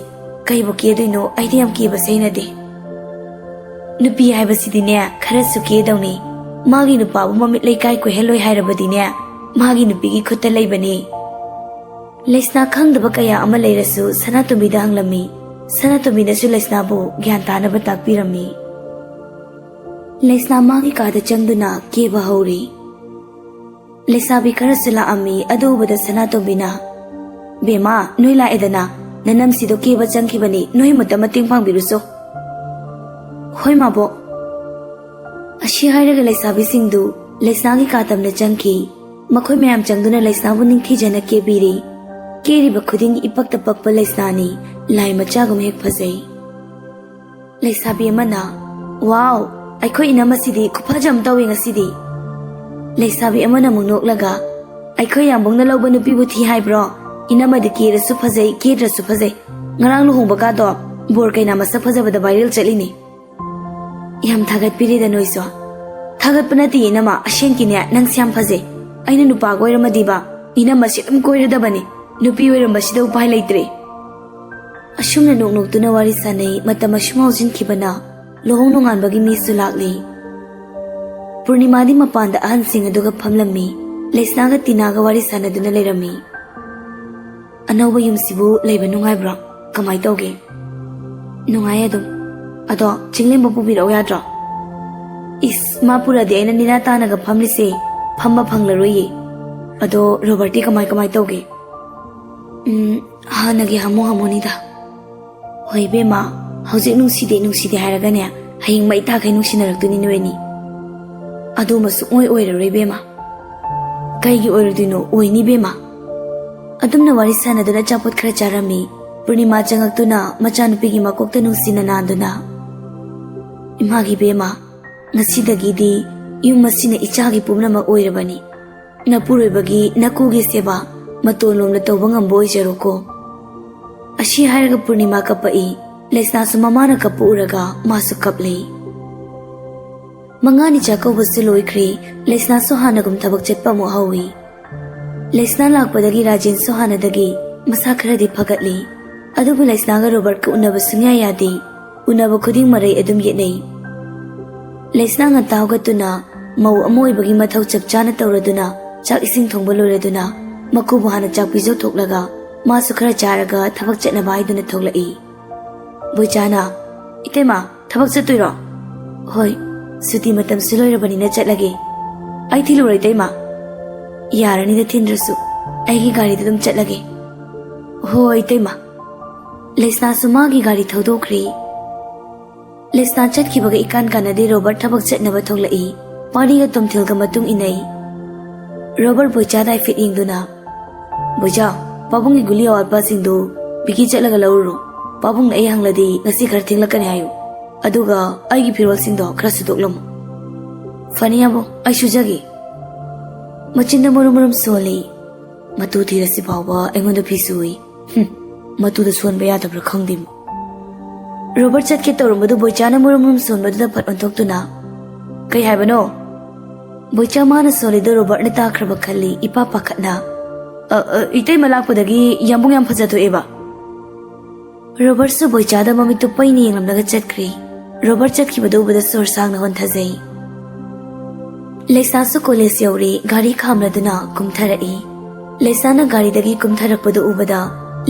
ꯀꯩꯕꯨ ꯀꯦꯗꯣꯏꯅꯣ? ꯑꯩꯗꯤ ꯌꯥꯝ ꯀꯦꯕꯁꯦ ꯍꯩꯅꯗꯦ꯫" "ꯅꯨꯄꯤ ꯍꯥꯏꯕꯁꯤꯗꯤꯅꯦ ꯈꯔꯁꯨ ꯀꯦꯗꯧꯅꯤ꯫ ꯃꯥꯒꯤ ꯅꯨꯄꯥꯕꯨ ꯃꯃꯤꯠ ꯂꯩꯀꯥꯏ ꯀꯣꯏꯍꯜꯂꯣꯏ ꯍꯥꯏꯔꯕꯗꯤꯅꯦ ꯃꯥꯒꯤ ꯅꯨꯄꯤꯒꯤ ꯈꯨꯠꯇ ꯂꯩꯕꯅꯤ꯫" ꯂꯩꯁꯅꯥ ꯈꯪꯗꯕ ꯀꯌꯥ ꯑꯃ ꯂꯩꯔꯁꯨ ꯁꯅꯥꯇꯣꯝꯕꯤꯗ ꯍꯪꯂꯝꯃꯤ꯫ ꯁꯅꯥꯇꯣꯝꯕꯤꯅꯁꯨ ꯂꯩꯁꯅꯥꯕꯨ ꯒ꯭ꯌꯥꯟ ꯇꯥꯅꯕ ꯇꯥꯛꯄꯤꯔꯝꯃꯤ꯫ ꯂꯩꯁꯅꯥ ꯃꯥꯒꯤ ꯀꯥꯗ ꯆꯪꯗꯨꯅ ꯀꯦꯕ ꯍꯧꯔꯤ꯫ ꯂꯩꯁꯥꯕꯤ ꯈꯔꯁꯨ ꯂꯥꯛꯑꯝꯃꯤ꯫ ꯑꯗꯨ ꯎꯕꯗ ꯁꯅꯥꯇꯣꯝꯕꯤꯅ, "ꯕꯦꯝꯃ, ꯅꯣꯏ ꯂꯥꯛꯑꯦꯗꯅ, ꯅꯅꯝꯁꯤꯗꯣ ꯀꯦꯕ ꯆꯪꯈꯤꯕꯅꯤ, ꯅꯣꯏ ꯑꯃꯨꯛꯇ ꯃꯇꯦꯡ ꯄꯥꯡꯕꯤꯔꯨꯆꯣ꯫" "ꯍꯣꯏ ꯃꯥꯕꯣꯛ꯫" ꯑꯁꯤ ꯍꯥꯏꯔꯒ ꯂꯩꯁꯥꯕꯤꯁꯤꯡꯗꯨ ꯂꯩꯁꯅꯥꯒꯤ ꯀꯥ ꯇꯝꯅ ꯆꯪꯈꯤ꯫ ꯃꯈꯣꯏ ꯃꯌꯥꯝ ꯆꯪꯗꯨꯅ ꯂꯩꯁꯅꯥꯕꯨ ꯅꯤꯡꯊꯤꯖꯅ ꯀꯦꯕꯤꯔꯤ꯫ ꯀꯦꯔꯤꯕ ꯈꯨꯗꯤꯡꯒꯤ ꯏꯄꯛꯇ ꯄꯛꯄ ꯂꯩꯁꯅꯥꯅꯤ, ꯂꯥꯏ ꯃꯆꯥꯒꯨꯝ ꯍꯦꯛ ꯐꯖꯩ꯫ ꯂꯩꯁꯥꯕꯤ ꯑꯃꯅ, "ꯋꯥꯎ, ꯑꯩꯈꯣꯏ ꯏꯅꯝ ꯑꯁꯤꯗꯤ ꯈꯨꯐꯖ ꯑꯃ ꯇꯧꯏ ꯉꯁꯤꯗꯤ꯫" ꯂꯩꯁꯥꯕꯤ ꯑꯃꯅ ꯑꯃꯨꯛ ꯅꯣꯛꯂꯒ, "ꯑꯩꯈꯣꯏ ꯌꯥꯝꯕꯨꯡꯅ ꯂꯧꯕ ꯅꯨꯄꯤꯕꯨ ꯊꯤ ꯍꯥꯏꯕ꯭ꯔꯣ? ꯏꯅꯝꯃꯗꯤ ꯀꯦꯔꯁꯨ ꯐꯖꯩ, ꯀꯦꯗ꯭ꯔꯁꯨ ꯐꯖꯩ꯫ ꯉꯔꯥꯡ ꯂꯨꯍꯣꯡꯕ ꯀꯥꯗꯣ ꯕꯣꯔ ꯀꯩꯅꯥ ꯃꯁꯛ ꯐꯖꯕꯗ ꯚꯥꯏꯔꯦꯜ ꯆꯠꯂꯤꯅꯤ꯫" "ꯌꯥꯝ ꯊꯥꯒꯠꯄꯤꯔꯤꯗ ꯅꯣꯏꯁꯨ꯫" "ꯊꯥꯒꯠꯄ ꯅꯠꯇꯦ ꯏꯅꯝꯃ, ꯑꯁꯦꯡꯀꯤꯅꯦ ꯅꯪꯁꯦ ꯌꯥꯝ ꯐꯖꯩ꯫ ꯑꯩꯅ ꯅꯨꯄꯥꯒ ꯑꯣꯏꯔꯝꯃꯗꯤꯕ ꯏꯅꯝꯃꯁꯦ ꯑꯗꯨꯝ ꯀꯣꯏꯔꯗꯕꯅꯤ꯫ ꯅꯨꯄꯤ ꯑꯣꯏꯔꯝꯕꯁꯤꯗ ꯎꯄꯥꯏ ꯂꯩꯇ꯭ꯔꯦ꯫" ꯑꯁꯨꯝꯅ ꯅꯣꯛꯅꯣꯛꯇꯨꯅ ꯋꯥꯔꯤ ꯁꯥꯟꯅꯩ꯫ ꯃꯇꯝ ꯑꯁꯨꯝ ꯍꯧꯖꯤꯟꯈꯤꯕꯅ ꯂꯨꯍꯣꯡ ꯅꯣꯡꯉꯥꯟꯕꯒꯤ ꯃꯤꯁꯨ ꯂꯥꯛꯂꯤ꯫ ꯄꯨꯔꯅꯤꯃꯥꯗꯤ ꯃꯄꯥꯟꯗ ꯑꯍꯟꯁꯤꯡ ꯑꯗꯨꯒ ꯐꯝꯂꯝꯃꯤ꯫ ꯂꯩꯁꯅꯥꯒ ꯇꯤꯅꯥꯒ ꯋꯥꯔꯤ ꯁꯥꯟꯅꯗꯨꯅ ꯂꯩꯔꯝꯃꯤ꯫ "ꯑꯅꯧꯕ ꯌꯨꯝꯁꯤꯕꯨ ꯂꯩꯕ ꯅꯨꯡꯉꯥꯏꯕ꯭ꯔꯣ?" ꯀꯃꯥꯏ ꯇꯧꯒꯦ? ꯅꯨꯡꯉꯥꯏ ꯑꯗꯨꯝ꯫ ꯑꯗꯣ ꯆꯤꯡꯂꯦꯝꯕ ꯄꯨꯕꯤꯔꯛꯎ ꯌꯥꯗ꯭ꯔꯣ? ꯏꯁ, ꯃꯥ ꯄꯨꯔꯗꯤ ꯑꯩꯅ ꯅꯤꯅꯥ ꯇꯥꯅꯒ ꯐꯝꯂꯤꯁꯦ ꯐꯝꯕ ꯐꯪꯂꯔꯣꯏꯌꯦ꯫ ꯑꯗꯣ ꯔꯣꯕꯔꯠꯇꯤ ꯀꯃꯥꯏ ꯀꯃꯥꯏ ꯇꯧꯒꯦ? ꯎꯝ, ꯍꯥꯟꯅꯒꯤ ꯍꯥꯃꯨ ꯍꯥꯃꯨꯅꯤꯗ꯫ ꯍꯣꯏ ꯏꯕꯦꯝꯃ, ꯍꯧꯖꯤꯛ ꯅꯨꯡꯁꯤꯗꯦ ꯅꯨꯡꯁꯤꯗꯦ ꯍꯥꯏꯔꯒꯅꯦ, ꯍꯌꯦꯡ ꯃꯩ ꯇꯥꯈꯩ ꯅꯨꯡꯁꯤꯅꯔꯛꯇꯣꯏꯅꯤ ꯅꯣꯏ ꯑꯅꯤ꯫ ꯑꯗꯨꯃ ꯁꯨꯡꯑꯣꯏ ꯑꯣꯏꯔꯔꯣꯏ ꯏꯕꯦꯝꯃ꯫ ꯀꯩꯒꯤ ꯑꯣꯏꯔꯣꯏꯗꯣꯏꯅꯣ? ꯑꯣꯏꯅꯤ ꯏꯕꯦꯝꯃ꯫ ꯑꯗꯨꯝꯅ ꯋꯥꯔꯤ ꯁꯥꯟꯅꯗꯨꯅ ꯑꯆꯥꯄꯣꯠ ꯈꯔ ꯆꯥꯔꯝꯃꯤ꯫ ꯄꯨꯔꯅꯤꯃꯥ ꯆꯪꯉꯛꯇꯨꯅ ꯃꯆꯥꯅꯨꯄꯤꯒꯤ ꯃꯀꯣꯛꯇ ꯅꯨꯡꯁꯤꯅ ꯅꯥꯟꯗꯨꯅ, "ꯏꯃꯥꯒꯤ ꯏꯕꯦꯝꯃ, ꯉꯁꯤꯗꯒꯤꯗꯤ ꯌꯨꯝ ꯑꯁꯤꯅ ꯏꯆꯥꯒꯤ ꯄꯨꯝꯅꯃꯛ ꯑꯣꯏꯔꯕꯅꯤ꯫ ꯅꯄꯨꯔꯣꯏꯕꯒꯤ ꯅꯀꯨꯒꯤ ꯁꯦꯕꯥ ꯃꯇꯣꯟ ꯂꯣꯝꯗ ꯇꯧꯕ ꯉꯝꯕ ꯑꯣꯏꯖꯔꯣꯀꯣ"꯫ ꯑꯁꯤ ꯍꯥꯏꯔꯒ ꯄꯨꯔꯅꯤꯃꯥ ꯀꯞꯄꯛꯏ꯫ ꯂꯩꯁꯅꯥꯁꯨ ꯃꯃꯥꯅ ꯀꯞꯄ ꯎꯔꯒ ꯃꯥꯁꯨ ꯀꯞꯂꯤ꯫ ꯃꯉꯥꯅꯤ ꯆꯥꯛꯀꯧꯕꯁꯨ ꯂꯣꯏꯈ꯭ꯔꯦ꯫ ꯂꯩꯁꯅꯥꯁꯨ ꯍꯥꯟꯅꯒꯨꯝ ꯊꯕꯛ ꯆꯠꯄ ꯑꯃꯨꯛ ꯍꯧꯏ꯫ ꯂꯩꯁꯅꯥ ꯂꯥꯛꯄꯗꯒꯤ ꯔꯥꯖꯦꯟꯁꯨ ꯍꯥꯟꯅꯗꯒꯤ ꯃꯁꯥ ꯈꯔꯗꯤ ꯐꯒꯠꯂꯤ꯫ ꯑꯗꯨꯕꯨ ꯂꯩꯁꯅꯥꯒ ꯔꯣꯕꯔꯠꯀ ꯎꯅꯕ ꯁꯨꯡꯌꯥ ꯌꯥꯗꯦ꯫ ꯎꯅꯕ ꯈꯨꯗꯤꯡ ꯃꯔꯩ ꯑꯗꯨꯝ ꯌꯦꯠꯅꯩ꯫ ꯂꯩꯁꯅꯥ ꯉꯟꯇꯥ ꯍꯧꯒꯠꯇꯨꯅ ꯃꯧ ꯑꯃ ꯑꯣꯏꯕꯒꯤ ꯃꯊꯧ ꯆꯞ ꯆꯥꯅ ꯇꯧꯔꯗꯨꯅ ꯆꯥꯛ ꯏꯁꯤꯡ ꯊꯣꯡꯕ ꯂꯣꯏꯔꯗꯨꯅ ꯃꯀꯨꯕꯨ ꯍꯥꯟꯅ ꯆꯥꯛ ꯄꯤꯖꯊꯣꯛꯂꯒ ꯃꯥꯁꯨ ꯈꯔ ꯆꯥꯔꯒ ꯊꯕꯛ ꯆꯠꯅꯕ ꯍꯥꯏꯗꯨꯅ ꯊꯣꯛꯂꯛꯏ꯫ ꯕꯣꯏꯆꯥꯅ, "ꯏꯇꯩꯃ, ꯊꯕꯛ ꯆꯠꯇꯣꯏꯔꯣ?" "ꯍꯣꯏ, ꯁꯨꯇꯤ ꯃꯇꯝꯁꯨ ꯂꯣꯏꯔꯕꯅꯤꯅ ꯆꯠꯂꯒꯦ"꯫ "ꯑꯩ ꯊꯤꯜꯂꯨꯔꯣ ꯏꯇꯩꯃ?" "ꯌꯥꯔꯅꯤꯗ ꯊꯤꯟꯗ꯭ꯔꯁꯨ, ꯑꯩꯒꯤ ꯒꯥꯔꯤꯗ ꯑꯗꯨꯝ ꯆꯠꯂꯒꯦ"꯫ "ꯍꯣꯏ ꯏꯇꯩꯃ"꯫ ꯂꯩꯁꯅꯥꯁꯨ ꯃꯥꯒꯤ ꯒꯥꯔꯤ ꯊꯧꯗꯣꯛꯈ꯭ꯔꯦ꯫ ꯂꯩꯁꯅꯥ ꯆꯠꯈꯤꯕꯒ ꯏꯀꯥꯟ ꯀꯥꯟꯅꯗꯦ ꯔꯣꯕꯔꯠ ꯊꯕꯛ ꯆꯠꯅꯕ ꯊꯣꯛꯂꯛꯏ꯫ ꯄꯥꯔꯤꯒ ꯇꯣꯝꯊꯤꯜꯒ ꯃꯇꯨꯡ ꯏꯟꯅꯩ꯫ ꯔꯣꯕꯔꯠ ꯕꯣꯏꯆꯥꯗ ꯍꯥꯏꯐꯦꯠ ꯌꯦꯡꯗꯨꯅ, "ꯕꯣꯏꯆꯥ, ꯄꯥꯕꯨꯡꯒꯤ ꯒꯨꯂꯤ ꯑꯋꯥꯠꯄꯁꯤꯡꯗꯨ ꯕꯤꯀꯤ ꯆꯠꯂꯒ ꯂꯧꯔꯨꯔꯣ꯫ ꯄꯥꯕꯨꯡꯅ ꯑꯩ ꯍꯪꯂꯗꯤ ꯉꯁꯤ ꯈꯔ ꯊꯦꯡꯂꯛꯀꯅꯤ ꯍꯥꯏꯌꯨ꯫ ꯑꯗꯨꯒ ꯑꯩꯒꯤ ꯐꯤꯔꯣꯜꯁꯤꯡꯗꯣ ꯈꯔ ꯁꯨꯗꯣꯛꯂꯝꯃꯨ"꯫ "ꯐꯅꯤ ꯑꯕꯣ, ꯑꯩ ꯁꯨꯖꯒꯦ"꯫ ꯃꯆꯤꯟꯗ ꯃꯔꯨꯝ ꯃꯔꯨꯝ ꯁꯣꯜꯂꯤ꯫ "ꯃꯇꯨ ꯊꯤꯔꯁꯤ ꯐꯥꯎꯕ ꯑꯩꯉꯣꯟꯗ ꯐꯤ ꯁꯨꯏ꯫ ꯍꯨꯝ, ꯃꯇꯨꯗ ꯁꯣꯟꯕ ꯌꯥꯗꯕ꯭ꯔꯥ ꯈꯪꯗꯦ"꯫ ꯔꯣꯕꯔꯠ ꯆꯠꯀꯦ ꯇꯧꯔꯝꯕꯗꯨ ꯕꯣꯏꯆꯥꯅ ꯃꯔꯨꯝ ꯃꯔꯨꯝ ꯁꯣꯟꯕꯗꯨꯗ ꯐꯠ ꯑꯣꯟꯊꯣꯛꯇꯨꯅ, "ꯀꯩ ꯍꯥꯏꯕꯅꯣ?" ꯕꯣꯏꯆꯥ ꯃꯥꯅ ꯁꯣꯜꯂꯤꯗꯨ ꯔꯣꯕꯔꯠꯅ ꯇꯥꯈ꯭ꯔꯕ ꯈꯜꯂꯤ ꯏꯄꯥ ꯄꯥꯈꯠꯅ꯫ "ꯑ, ꯑ, ꯏꯇꯩꯃ ꯂꯥꯛꯄꯗꯒꯤ ꯌꯥꯝꯕꯨꯡ ꯌꯥꯝ ꯐꯖꯊꯣꯛꯑꯦꯕ"꯫ ꯔꯣꯕꯔꯠꯁꯨ ꯕꯣꯏꯆꯥꯗ ꯃꯃꯤꯠꯇꯨ ꯄꯩꯅ ꯌꯦꯡꯂꯝꯂꯒ ꯆꯠꯈ꯭ꯔꯦ꯫ ꯔꯣꯕꯔꯠ ꯆꯠꯈꯤꯕꯗꯨ ꯎꯕꯗ ꯁꯣꯔ ꯁꯥꯡꯅ ꯍꯣꯟꯊꯖꯩ꯫ ꯂꯩꯁꯥꯁꯨ ꯀꯣꯂꯦꯖ ꯌꯧꯔꯦ, ꯒꯥꯔꯤ ꯈꯥꯝꯂꯗꯨꯅ ꯀꯨꯝꯊꯔꯛꯏ꯫ ꯂꯩꯁꯥꯅ ꯒꯥꯔꯤꯗꯒꯤ ꯀꯨꯝꯊꯔꯛꯄꯗꯨ ꯎꯕꯗ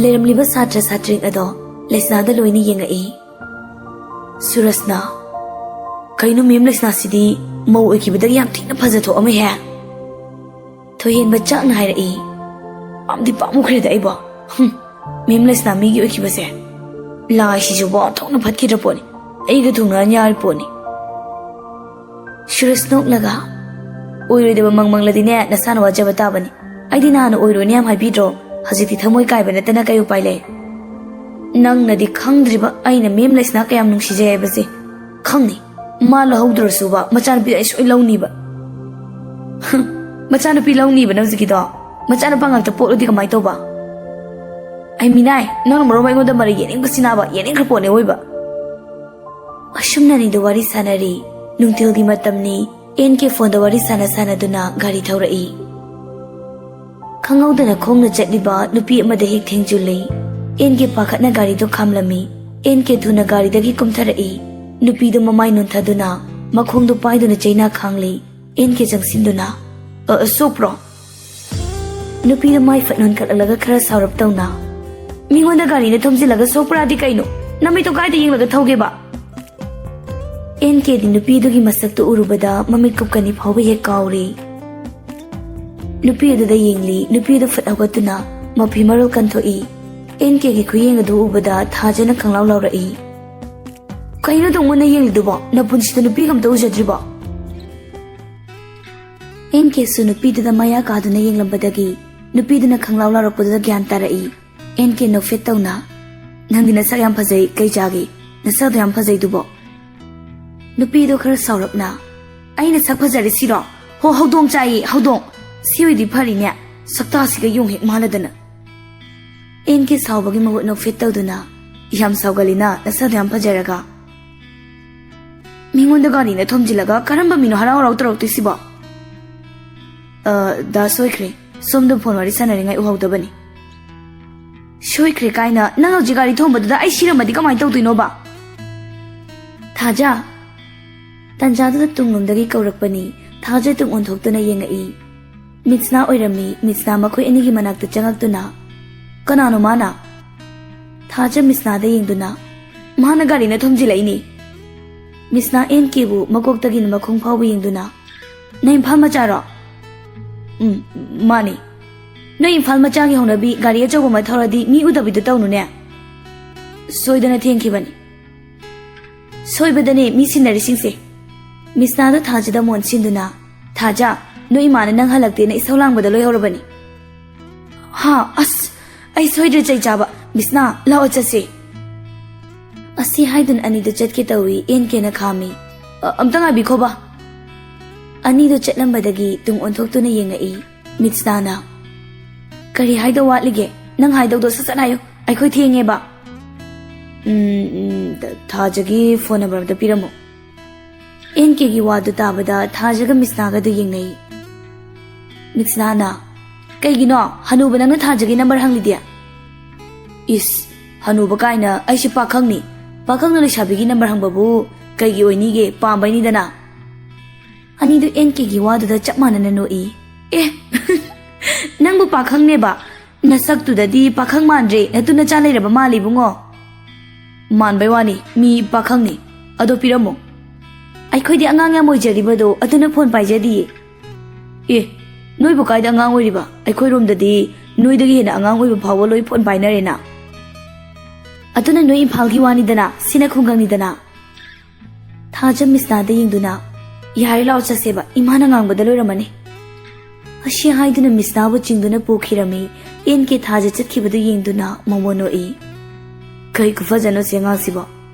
ꯂꯩꯔꯝꯂꯤꯕ ꯁꯥꯇ꯭ꯔ ꯁꯥꯇ꯭ꯔꯤꯛ ꯑꯗꯣ ꯂꯩꯁꯅꯥꯗ ꯂꯣꯏꯅ ꯌꯦꯡꯉꯛꯏ꯫ ꯁꯨꯔꯁꯅ, "ꯀꯩꯅꯣ ꯃꯦꯝ ꯂꯩꯁꯅꯥꯁꯤꯗꯤ ꯃꯧ ꯑꯣꯏꯈꯤꯕꯗꯒꯤ ꯌꯥꯝ ꯊꯤꯅ ꯐꯖꯊꯣꯛꯑꯝꯃꯦꯍꯦ?" ꯊꯣꯏꯍꯦꯟꯕ ꯆꯥꯛꯅ ꯍꯥꯏꯔꯛꯏ꯫ "ꯄꯥꯝꯗꯤ ꯄꯥꯝꯃꯨꯈ꯭ꯔꯦꯗ ꯑꯩꯕꯣ꯫ ꯍꯨꯝ, ꯃꯦꯝ ꯂꯩꯁꯅꯥ ꯃꯤꯒꯤ ꯑꯣꯏꯈꯤꯕꯁꯦ꯫ ꯂꯥꯏꯁꯤꯁꯨ ꯕꯣ ꯑꯣꯟꯊꯣꯛꯅ ꯐꯠꯈꯤꯗ꯭ꯔ ꯄꯣꯠꯅꯤ꯫ ꯑꯩꯒ ꯊꯨꯡꯅ ꯌꯥꯔꯤ ꯄꯣꯠꯅꯤ꯫" ꯁꯨꯔꯁ ꯅꯣꯛꯂꯒ, "ꯑꯣꯏꯔꯣꯏꯗꯕ ꯃꯪ ꯃꯪꯂꯗꯤꯅꯦ ꯅꯁꯥꯅ ꯋꯥꯖꯕ ꯇꯥꯕꯅꯤ꯫ ꯑꯩꯗꯤ ꯅꯍꯥꯟꯅ ꯑꯣꯏꯔꯣꯏꯅ ꯌꯥꯝ ꯍꯥꯏꯕꯤꯗ꯭ꯔꯣ? ꯍꯧꯖꯤꯛꯇꯤ ꯊꯃꯣꯏ ꯀꯥꯏꯕ ꯅꯠꯇꯅ ꯀꯩ ꯎꯄꯥꯏ ꯂꯩ? ꯅꯪꯅꯗꯤ ꯈꯪꯗ꯭ꯔꯤꯕ ꯑꯩꯅ ꯃꯦꯝ ꯂꯩꯁꯅꯥ ꯀꯌꯥꯝ ꯅꯨꯡꯁꯤꯖꯩ ꯍꯥꯏꯕꯁꯦ꯫ ꯈꯪꯅꯤ, ꯃꯥ ꯂꯧꯍꯧꯗ꯭ꯔꯁꯨꯕ ꯃꯆꯥꯅꯨꯄꯤꯗꯣ ꯑꯩ ꯁꯣꯏ ꯂꯧꯅꯤꯕ꯫" "ꯍꯨꯝ, ꯃꯆꯥꯅꯨꯄꯤ ꯂꯧꯅꯤꯕ ꯅꯪ ꯍꯧꯖꯤꯛꯀꯤꯗꯣ? ꯃꯆꯥꯅꯨꯄꯥ ꯉꯥꯛꯇ ꯄꯣꯛꯂꯗꯤ ꯀꯃꯥꯏꯅ ꯇꯧꯕ?" "ꯑꯩ ꯃꯤꯅꯥꯏ, ꯅꯪꯅ ꯃꯔꯣꯝ ꯑꯩꯉꯣꯟꯗ ꯃꯔꯩ ꯌꯦꯠꯅꯤꯡꯕꯁꯤꯅꯥꯕ, ꯌꯦꯠꯅꯤꯡꯈ꯭ꯔ ꯄꯣꯠꯅꯦ ꯑꯣꯏꯕ꯫" ꯑꯁꯨꯝꯅ ꯑꯅꯤꯗꯨ ꯋꯥꯔꯤ ꯁꯥꯟꯅꯔꯤ꯫ ꯅꯨꯡꯊꯤꯜꯒꯤ ꯃꯇꯝꯅꯤ꯫ ꯑꯦꯟ ꯀꯦ ꯐꯣꯟꯗ ꯋꯥꯔꯤ ꯁꯥꯟꯅ ꯁꯥꯟꯅꯗꯨꯅ ꯒꯥꯔꯤ ꯊꯧꯔꯛꯏ꯫ ꯈꯪꯍꯧꯗꯅ ꯈꯣꯡꯅ ꯆꯠꯂꯤꯕ ꯅꯨꯄꯤ ꯑꯃꯗ ꯍꯦꯛ ꯊꯦꯡꯖꯤꯜꯂꯤ꯫ ꯑꯦꯟ ꯀꯦ ꯄꯥꯈꯠꯅ ꯒꯥꯔꯤꯗꯨ ꯈꯥꯝꯂꯝꯃꯤ꯫ ꯑꯦꯟ ꯀꯦ ꯊꯨꯅ ꯒꯥꯔꯤꯗꯒꯤ ꯀꯨꯝꯊꯔꯛꯏ꯫ ꯅꯨꯄꯤꯗꯨ ꯃꯃꯥꯏ ꯅꯣꯟꯊꯗꯨꯅ ꯃꯈꯣꯡꯗꯨ ꯄꯥꯏꯗꯨꯅ ꯆꯩꯅꯥ ꯈꯥꯡꯂꯤ꯫ ꯑꯦꯟ ꯀꯦ ꯆꯪꯁꯤꯟꯗꯨꯅ, "ꯑ, ꯑ, ꯁꯣꯛꯄ꯭ꯔꯣ?" ꯅꯨꯄꯤꯗꯨ ꯃꯥꯏ ꯐꯠ ꯅꯣꯟꯈꯠꯂꯛꯂꯒ ꯈꯔ ꯁꯥꯎꯔꯞ ꯇꯧꯅ, "ꯃꯤꯉꯣꯟꯗ ꯒꯥꯔꯤꯅ ꯊꯣꯝꯖꯤꯜꯂꯒ ꯁꯣꯛꯄ꯭ꯔꯥꯗꯤ ꯀꯩꯅꯣ? ꯅꯃꯤꯠꯇꯣ ꯀꯥꯏꯗ ꯌꯦꯡꯂꯒ ꯊꯧꯒꯦꯕ?" ꯑꯦꯟ ꯀꯦꯗꯤ ꯅꯨꯄꯤꯗꯨꯒꯤ ꯃꯁꯛꯇꯨ ꯎꯔꯨꯕꯗ ꯃꯃꯤꯠ ꯀꯨꯞꯀꯅꯤ ꯐꯥꯎꯕ ꯍꯦꯛ ꯀꯥꯎꯔꯦ꯫ ꯅꯨꯄꯤ ꯑꯗꯨꯗ ꯌꯦꯡꯂꯤ꯫ ꯅꯨꯄꯤ ꯑꯗꯨ ꯐꯠ ꯍꯧꯒꯠꯇꯨꯅ ꯃꯐꯤ ꯃꯔꯣꯜ ꯀꯟꯊꯣꯛꯏ꯫ ꯑꯦꯟ ꯀꯦꯒꯤ ꯈꯨꯌꯦꯡ ꯑꯗꯨ ꯎꯕꯗ ꯊꯥꯖꯅ ꯈꯪꯂꯥꯎ ꯂꯥꯎꯔꯛꯏ꯫ "ꯀꯩꯅꯣ ꯑꯗꯨꯝ ꯃꯨꯟꯅ ꯌꯦꯡꯂꯤꯗꯨꯕꯣ? ꯅꯄꯨꯟꯁꯤꯗ ꯅꯨꯄꯤꯒ ꯑꯝꯇ ꯎꯖꯗ꯭ꯔꯤꯕꯣ?" ꯑꯦꯟ ꯀꯦꯁꯨ ꯅꯨꯄꯤꯗꯨꯗ ꯃꯌꯥ ꯀꯥꯗꯨꯅ ꯌꯦꯡꯂꯝꯕꯗꯒꯤ ꯅꯨꯄꯤꯗꯨꯅ ꯈꯪꯂꯥꯎ ꯂꯥꯎꯔꯛꯄꯗꯨꯗ ꯒ꯭ꯌꯥꯟ ꯇꯥꯔꯛꯏ꯫ ꯑꯦꯟ ꯀꯦ ꯅꯣꯛꯐꯦꯠ ꯇꯧꯅ, "ꯅꯪꯗꯤ ꯅꯁꯛ ꯌꯥꯝ ꯐꯖꯩ, ꯀꯩ ꯆꯥꯒꯦ? ꯅꯁꯛꯗꯣ ꯌꯥꯝ ꯐꯖꯩꯗꯨꯕꯣ?" ꯅꯨꯄꯤꯗꯣ ꯈꯔ ꯁꯥꯎꯔꯞꯅ, "ꯑꯩꯅ ꯁꯛ ꯐꯖꯔꯦ ꯁꯤꯔꯣ? ꯍꯣ, ꯍꯧꯗꯣꯡ ꯆꯥꯏꯌꯦ, ꯍꯧꯗꯣꯡ! ꯁꯤ ꯑꯣꯏꯗꯤ ꯐꯔꯤꯅꯦ, ꯁꯛꯇꯥꯁꯤꯒ ꯌꯣꯡ ꯍꯦꯛ ꯃꯥꯟꯅꯗꯅ꯫" ꯑꯦꯟ ꯀꯦ ꯁꯥꯎꯕꯒꯤ ꯃꯍꯨꯠ ꯅꯣꯛꯐꯦꯠ ꯇꯧꯗꯨꯅ, "ꯌꯥꯝ ꯁꯥꯎꯒꯜꯂꯤꯅ, ꯅꯁꯛꯗꯣ ꯌꯥꯝ ꯐꯖꯔꯒ꯫ ꯃꯤꯉꯣꯟꯗ ꯒꯥꯔꯤꯅ ꯊꯣꯝꯖꯤꯜꯂꯒ ꯀꯔꯝꯕ ꯃꯤꯅꯣ ꯍꯔꯥꯎ ꯍꯔꯥꯎ ꯇꯧꯔꯛꯇꯣꯏꯁꯤꯕꯣ?" "ꯑ, ꯗꯥ ꯁꯣꯏꯈ꯭ꯔꯦ, ꯁꯣꯝꯗ ꯐꯣꯟ ꯋꯥꯔꯤ ꯁꯥꯟꯅꯔꯤꯉꯩ ꯎꯍꯧꯗꯕꯅꯤ꯫" "ꯁꯣꯏꯈ꯭ꯔꯦ ꯀꯥꯏꯅ? ꯅꯪ ꯍꯧꯖꯤꯛ ꯒꯥꯔꯤ ꯊꯣꯝꯕꯗꯨꯗ ꯑꯩ ꯁꯤꯔꯝꯃꯗꯤ ꯀꯃꯥꯏꯅ ꯇꯧꯗꯣꯏꯅꯣꯕ?" "ꯊꯥꯖ!" ꯇꯟꯖꯥꯗꯨꯗ ꯇꯨꯡꯂꯣꯝꯗꯒꯤ ꯀꯧꯔꯛꯄꯅꯤ꯫ ꯊꯥꯖ ꯇꯨꯡ ꯑꯣꯟꯊꯣꯛꯇꯨꯅ ꯌꯦꯡꯉꯛꯏ꯫ ꯃꯤꯠꯁꯅꯥ ꯑꯣꯏꯔꯝꯃꯤ꯫ ꯃꯤꯠꯁꯅꯥ ꯃꯈꯣꯏ ꯑꯅꯤꯒꯤ ꯃꯅꯥꯛꯇ ꯆꯪꯉꯛꯇꯨꯅ, ꯀꯅꯥꯅꯣ ꯃꯥꯅ? ꯊꯥꯖ ꯃꯤꯁꯅꯥꯗ ꯌꯦꯡꯗꯨꯅ, "ꯃꯥꯅ ꯒꯥꯔꯤꯅ ꯊꯣꯝꯖꯤꯜꯂꯛꯏꯅꯦ꯫" ꯃꯤꯁꯅꯥ ꯑꯦꯟ ꯀꯦꯕꯨ ꯃꯀꯣꯛꯇꯒꯤꯅ ꯃꯈꯣꯡ ꯐꯥꯎꯕ ꯌꯦꯡꯗꯨꯅ, "ꯅꯪ ꯏꯝꯐꯥꯜ ꯃꯆꯥꯔꯣ?" "ꯎꯝ, ꯃꯥꯅꯤ꯫" "ꯅꯣꯏ ꯏꯝꯐꯥꯜ ꯃꯆꯥꯒꯤ ꯍꯧꯅꯕꯤ ꯒꯥꯔꯤ ꯑꯆꯧꯕ ꯑꯃ ꯊꯧꯔꯗꯤ ꯃꯤ ꯎꯗꯕꯤꯗꯨ ꯇꯧꯅꯨꯅꯦ꯫ ꯁꯣꯏꯗꯅ ꯊꯦꯡꯈꯤꯕꯅꯤ꯫" "ꯁꯣꯏꯕꯗꯅꯦ ꯃꯤ ꯁꯤꯟꯅꯔꯤꯁꯤꯡꯁꯦ꯫" ꯃꯤꯁꯅꯥꯗ ꯊꯥꯖꯗ ꯃꯣꯟ ꯁꯤꯟꯗꯨꯅ, "ꯊꯥꯖ, ꯅꯣꯏ ꯏꯃꯥꯅ ꯅꯪ ꯍꯜꯂꯛꯇꯦꯅ ꯏꯁꯧ ꯂꯥꯡꯕꯗ ꯂꯣꯏꯍꯧꯔꯕꯅꯤ꯫" "ꯍꯥ, ꯑꯁ, ꯑꯩ ꯁꯣꯏꯗ꯭ꯔꯦ ꯆꯩ ꯆꯥꯕ꯫ ꯃꯤꯁꯅꯥ, ꯂꯥꯛꯑꯣ ꯆꯠꯁꯦ꯫" ꯑꯁꯤ ꯍꯥꯏꯗꯨꯅ ꯑꯅꯤꯗꯨ ꯆꯠꯀꯦ ꯇꯧꯏ, ꯑꯦꯟ ꯀꯦꯅ ꯈꯥꯝꯃꯤ꯫ "ꯑ, ꯑꯝꯇ ꯉꯥꯏꯕꯤꯈꯣꯕ꯫" ꯑꯅꯤꯗꯨ ꯆꯠꯂꯝꯕꯗꯒꯤ ꯇꯨꯡ ꯑꯣꯟꯊꯣꯛꯇꯨꯅ ꯌꯦꯡꯉꯛꯏ꯫ ꯃꯤꯁꯅꯥꯅ, "ꯀꯔꯤ ꯍꯥꯏꯗꯧ ꯋꯥꯠꯂꯤꯒꯦ? ꯅꯪ ꯍꯥꯏꯗꯧꯗꯣ ꯁꯠ ꯁꯠ ꯍꯥꯏꯌꯨ, ꯑꯩꯈꯣꯏ ꯊꯦꯡꯉꯦꯕ꯫" "ꯎꯝ, ꯎꯝ, ꯊ-, ꯊꯥꯖꯒꯤ ꯐꯣꯟ ꯅꯝꯕꯔ ꯑꯝꯇ ꯄꯤꯔꯝꯃꯣ꯫" ꯑꯦꯟ ꯀꯦꯒꯤ ꯋꯥꯗꯨ ꯇꯥꯕꯗ ꯊꯥꯖꯒ ꯃꯤꯁꯅꯥꯒꯗꯨ ꯌꯦꯡꯅꯩ꯫ ꯃꯤꯁꯅꯥꯅ, "ꯀꯩꯒꯤꯅꯣ ꯍꯅꯨꯕ ꯅꯪꯅ ꯊꯥꯖꯒꯤ ꯅꯝꯕꯔ ꯍꯪꯂꯤꯗꯤ?" "ꯏꯁ, ꯍꯅꯨꯕ ꯀꯥꯏꯅ, ꯑꯩꯁꯦ ꯄꯥꯈꯪꯅꯤ꯫ ꯄꯥꯈꯪꯅ ꯂꯩꯁꯥꯕꯤꯒꯤ ꯅꯝꯕꯔ ꯍꯪꯕꯕꯨ ꯀꯩꯒꯤ ꯑꯣꯏꯅꯤꯒꯦ? ꯄꯥꯝꯕꯩꯅꯤꯗꯅ꯫" ꯑꯅꯤꯗꯨ ꯑꯦꯟ ꯀꯦꯒꯤ ꯋꯥꯗꯨꯗ ꯆꯞ ꯃꯥꯟꯅꯅ ꯅꯣꯛꯏ꯫ "ꯑꯦ, ꯅꯪꯕꯨ ꯄꯥꯈꯪꯅꯦꯕ? ꯅꯁꯛꯇꯨꯗꯗꯤ ꯄꯥꯈꯪ ꯃꯥꯟꯗ꯭ꯔꯦ, ꯅꯇꯨ ꯅꯆꯥ ꯂꯩꯔꯕ ꯃꯥꯜꯂꯤ ꯏꯕꯨꯡꯉꯣ꯫" "ꯃꯥꯟꯕꯩ ꯋꯥꯅꯤ, ꯃꯤ ꯄꯥꯈꯪꯅꯤ꯫ ꯑꯗꯣ ꯄꯤꯔꯝꯃꯣ꯫" "ꯑꯩꯈꯣꯏꯗꯤ ꯑꯉꯥꯡ ꯌꯥꯝ ꯑꯣꯏꯖꯔꯤꯕꯗꯣ, ꯑꯗꯨꯅ ꯐꯣꯟ ꯄꯥꯏꯖꯗꯤꯌꯦ꯫" "ꯑꯦ, ꯅꯣꯏꯕꯨ ꯀꯥꯏꯗ ꯑꯉꯥꯡ ꯑꯣꯏꯔꯤꯕ? ꯑꯩꯈꯣꯏꯔꯣꯝꯗꯗꯤ ꯅꯣꯏꯗꯒꯤ ꯍꯦꯟꯅ ꯑꯉꯥꯡ ꯑꯣꯏꯕ ꯐꯥꯎꯕ ꯂꯣꯏ ꯐꯣꯟ ꯄꯥꯏꯅꯔꯦꯅ꯫" "ꯑꯗꯨꯅ ꯅꯣꯏ ꯏꯝꯐꯥꯜꯒꯤ ꯋꯥꯅꯤꯗꯅ, ꯁꯤꯅ ꯈꯨꯡꯒꯪꯅꯤꯗꯅ꯫" ꯊꯥꯖ ꯃꯤꯁꯅꯥꯗ ꯌꯦꯡꯗꯨꯅ, "ꯌꯥꯔꯦ, ꯂꯥꯛꯑꯣ ꯆꯠꯁꯦꯕ, ꯏꯃꯥꯅ ꯉꯥꯡꯕꯗ ꯂꯣꯏꯔꯝꯃꯅꯤ꯫" ꯑꯁꯤ ꯍꯥꯏꯗꯨꯅ ꯃꯤꯁꯅꯥꯕꯨ ꯆꯤꯡꯗꯨꯅ ꯄꯨꯈꯤꯔꯝꯃꯤ꯫ ꯑꯦꯟ ꯀꯦ ꯊꯥꯖ ꯆꯠꯈꯤꯕꯗꯨ ꯌꯦꯡꯗꯨꯅ ꯃꯃꯣꯟ ꯅꯣꯛꯏ꯫ "ꯀꯩ ꯈꯨꯐꯖꯅꯣ ꯁꯤ ꯑꯉꯥꯡꯁꯤꯕꯣ?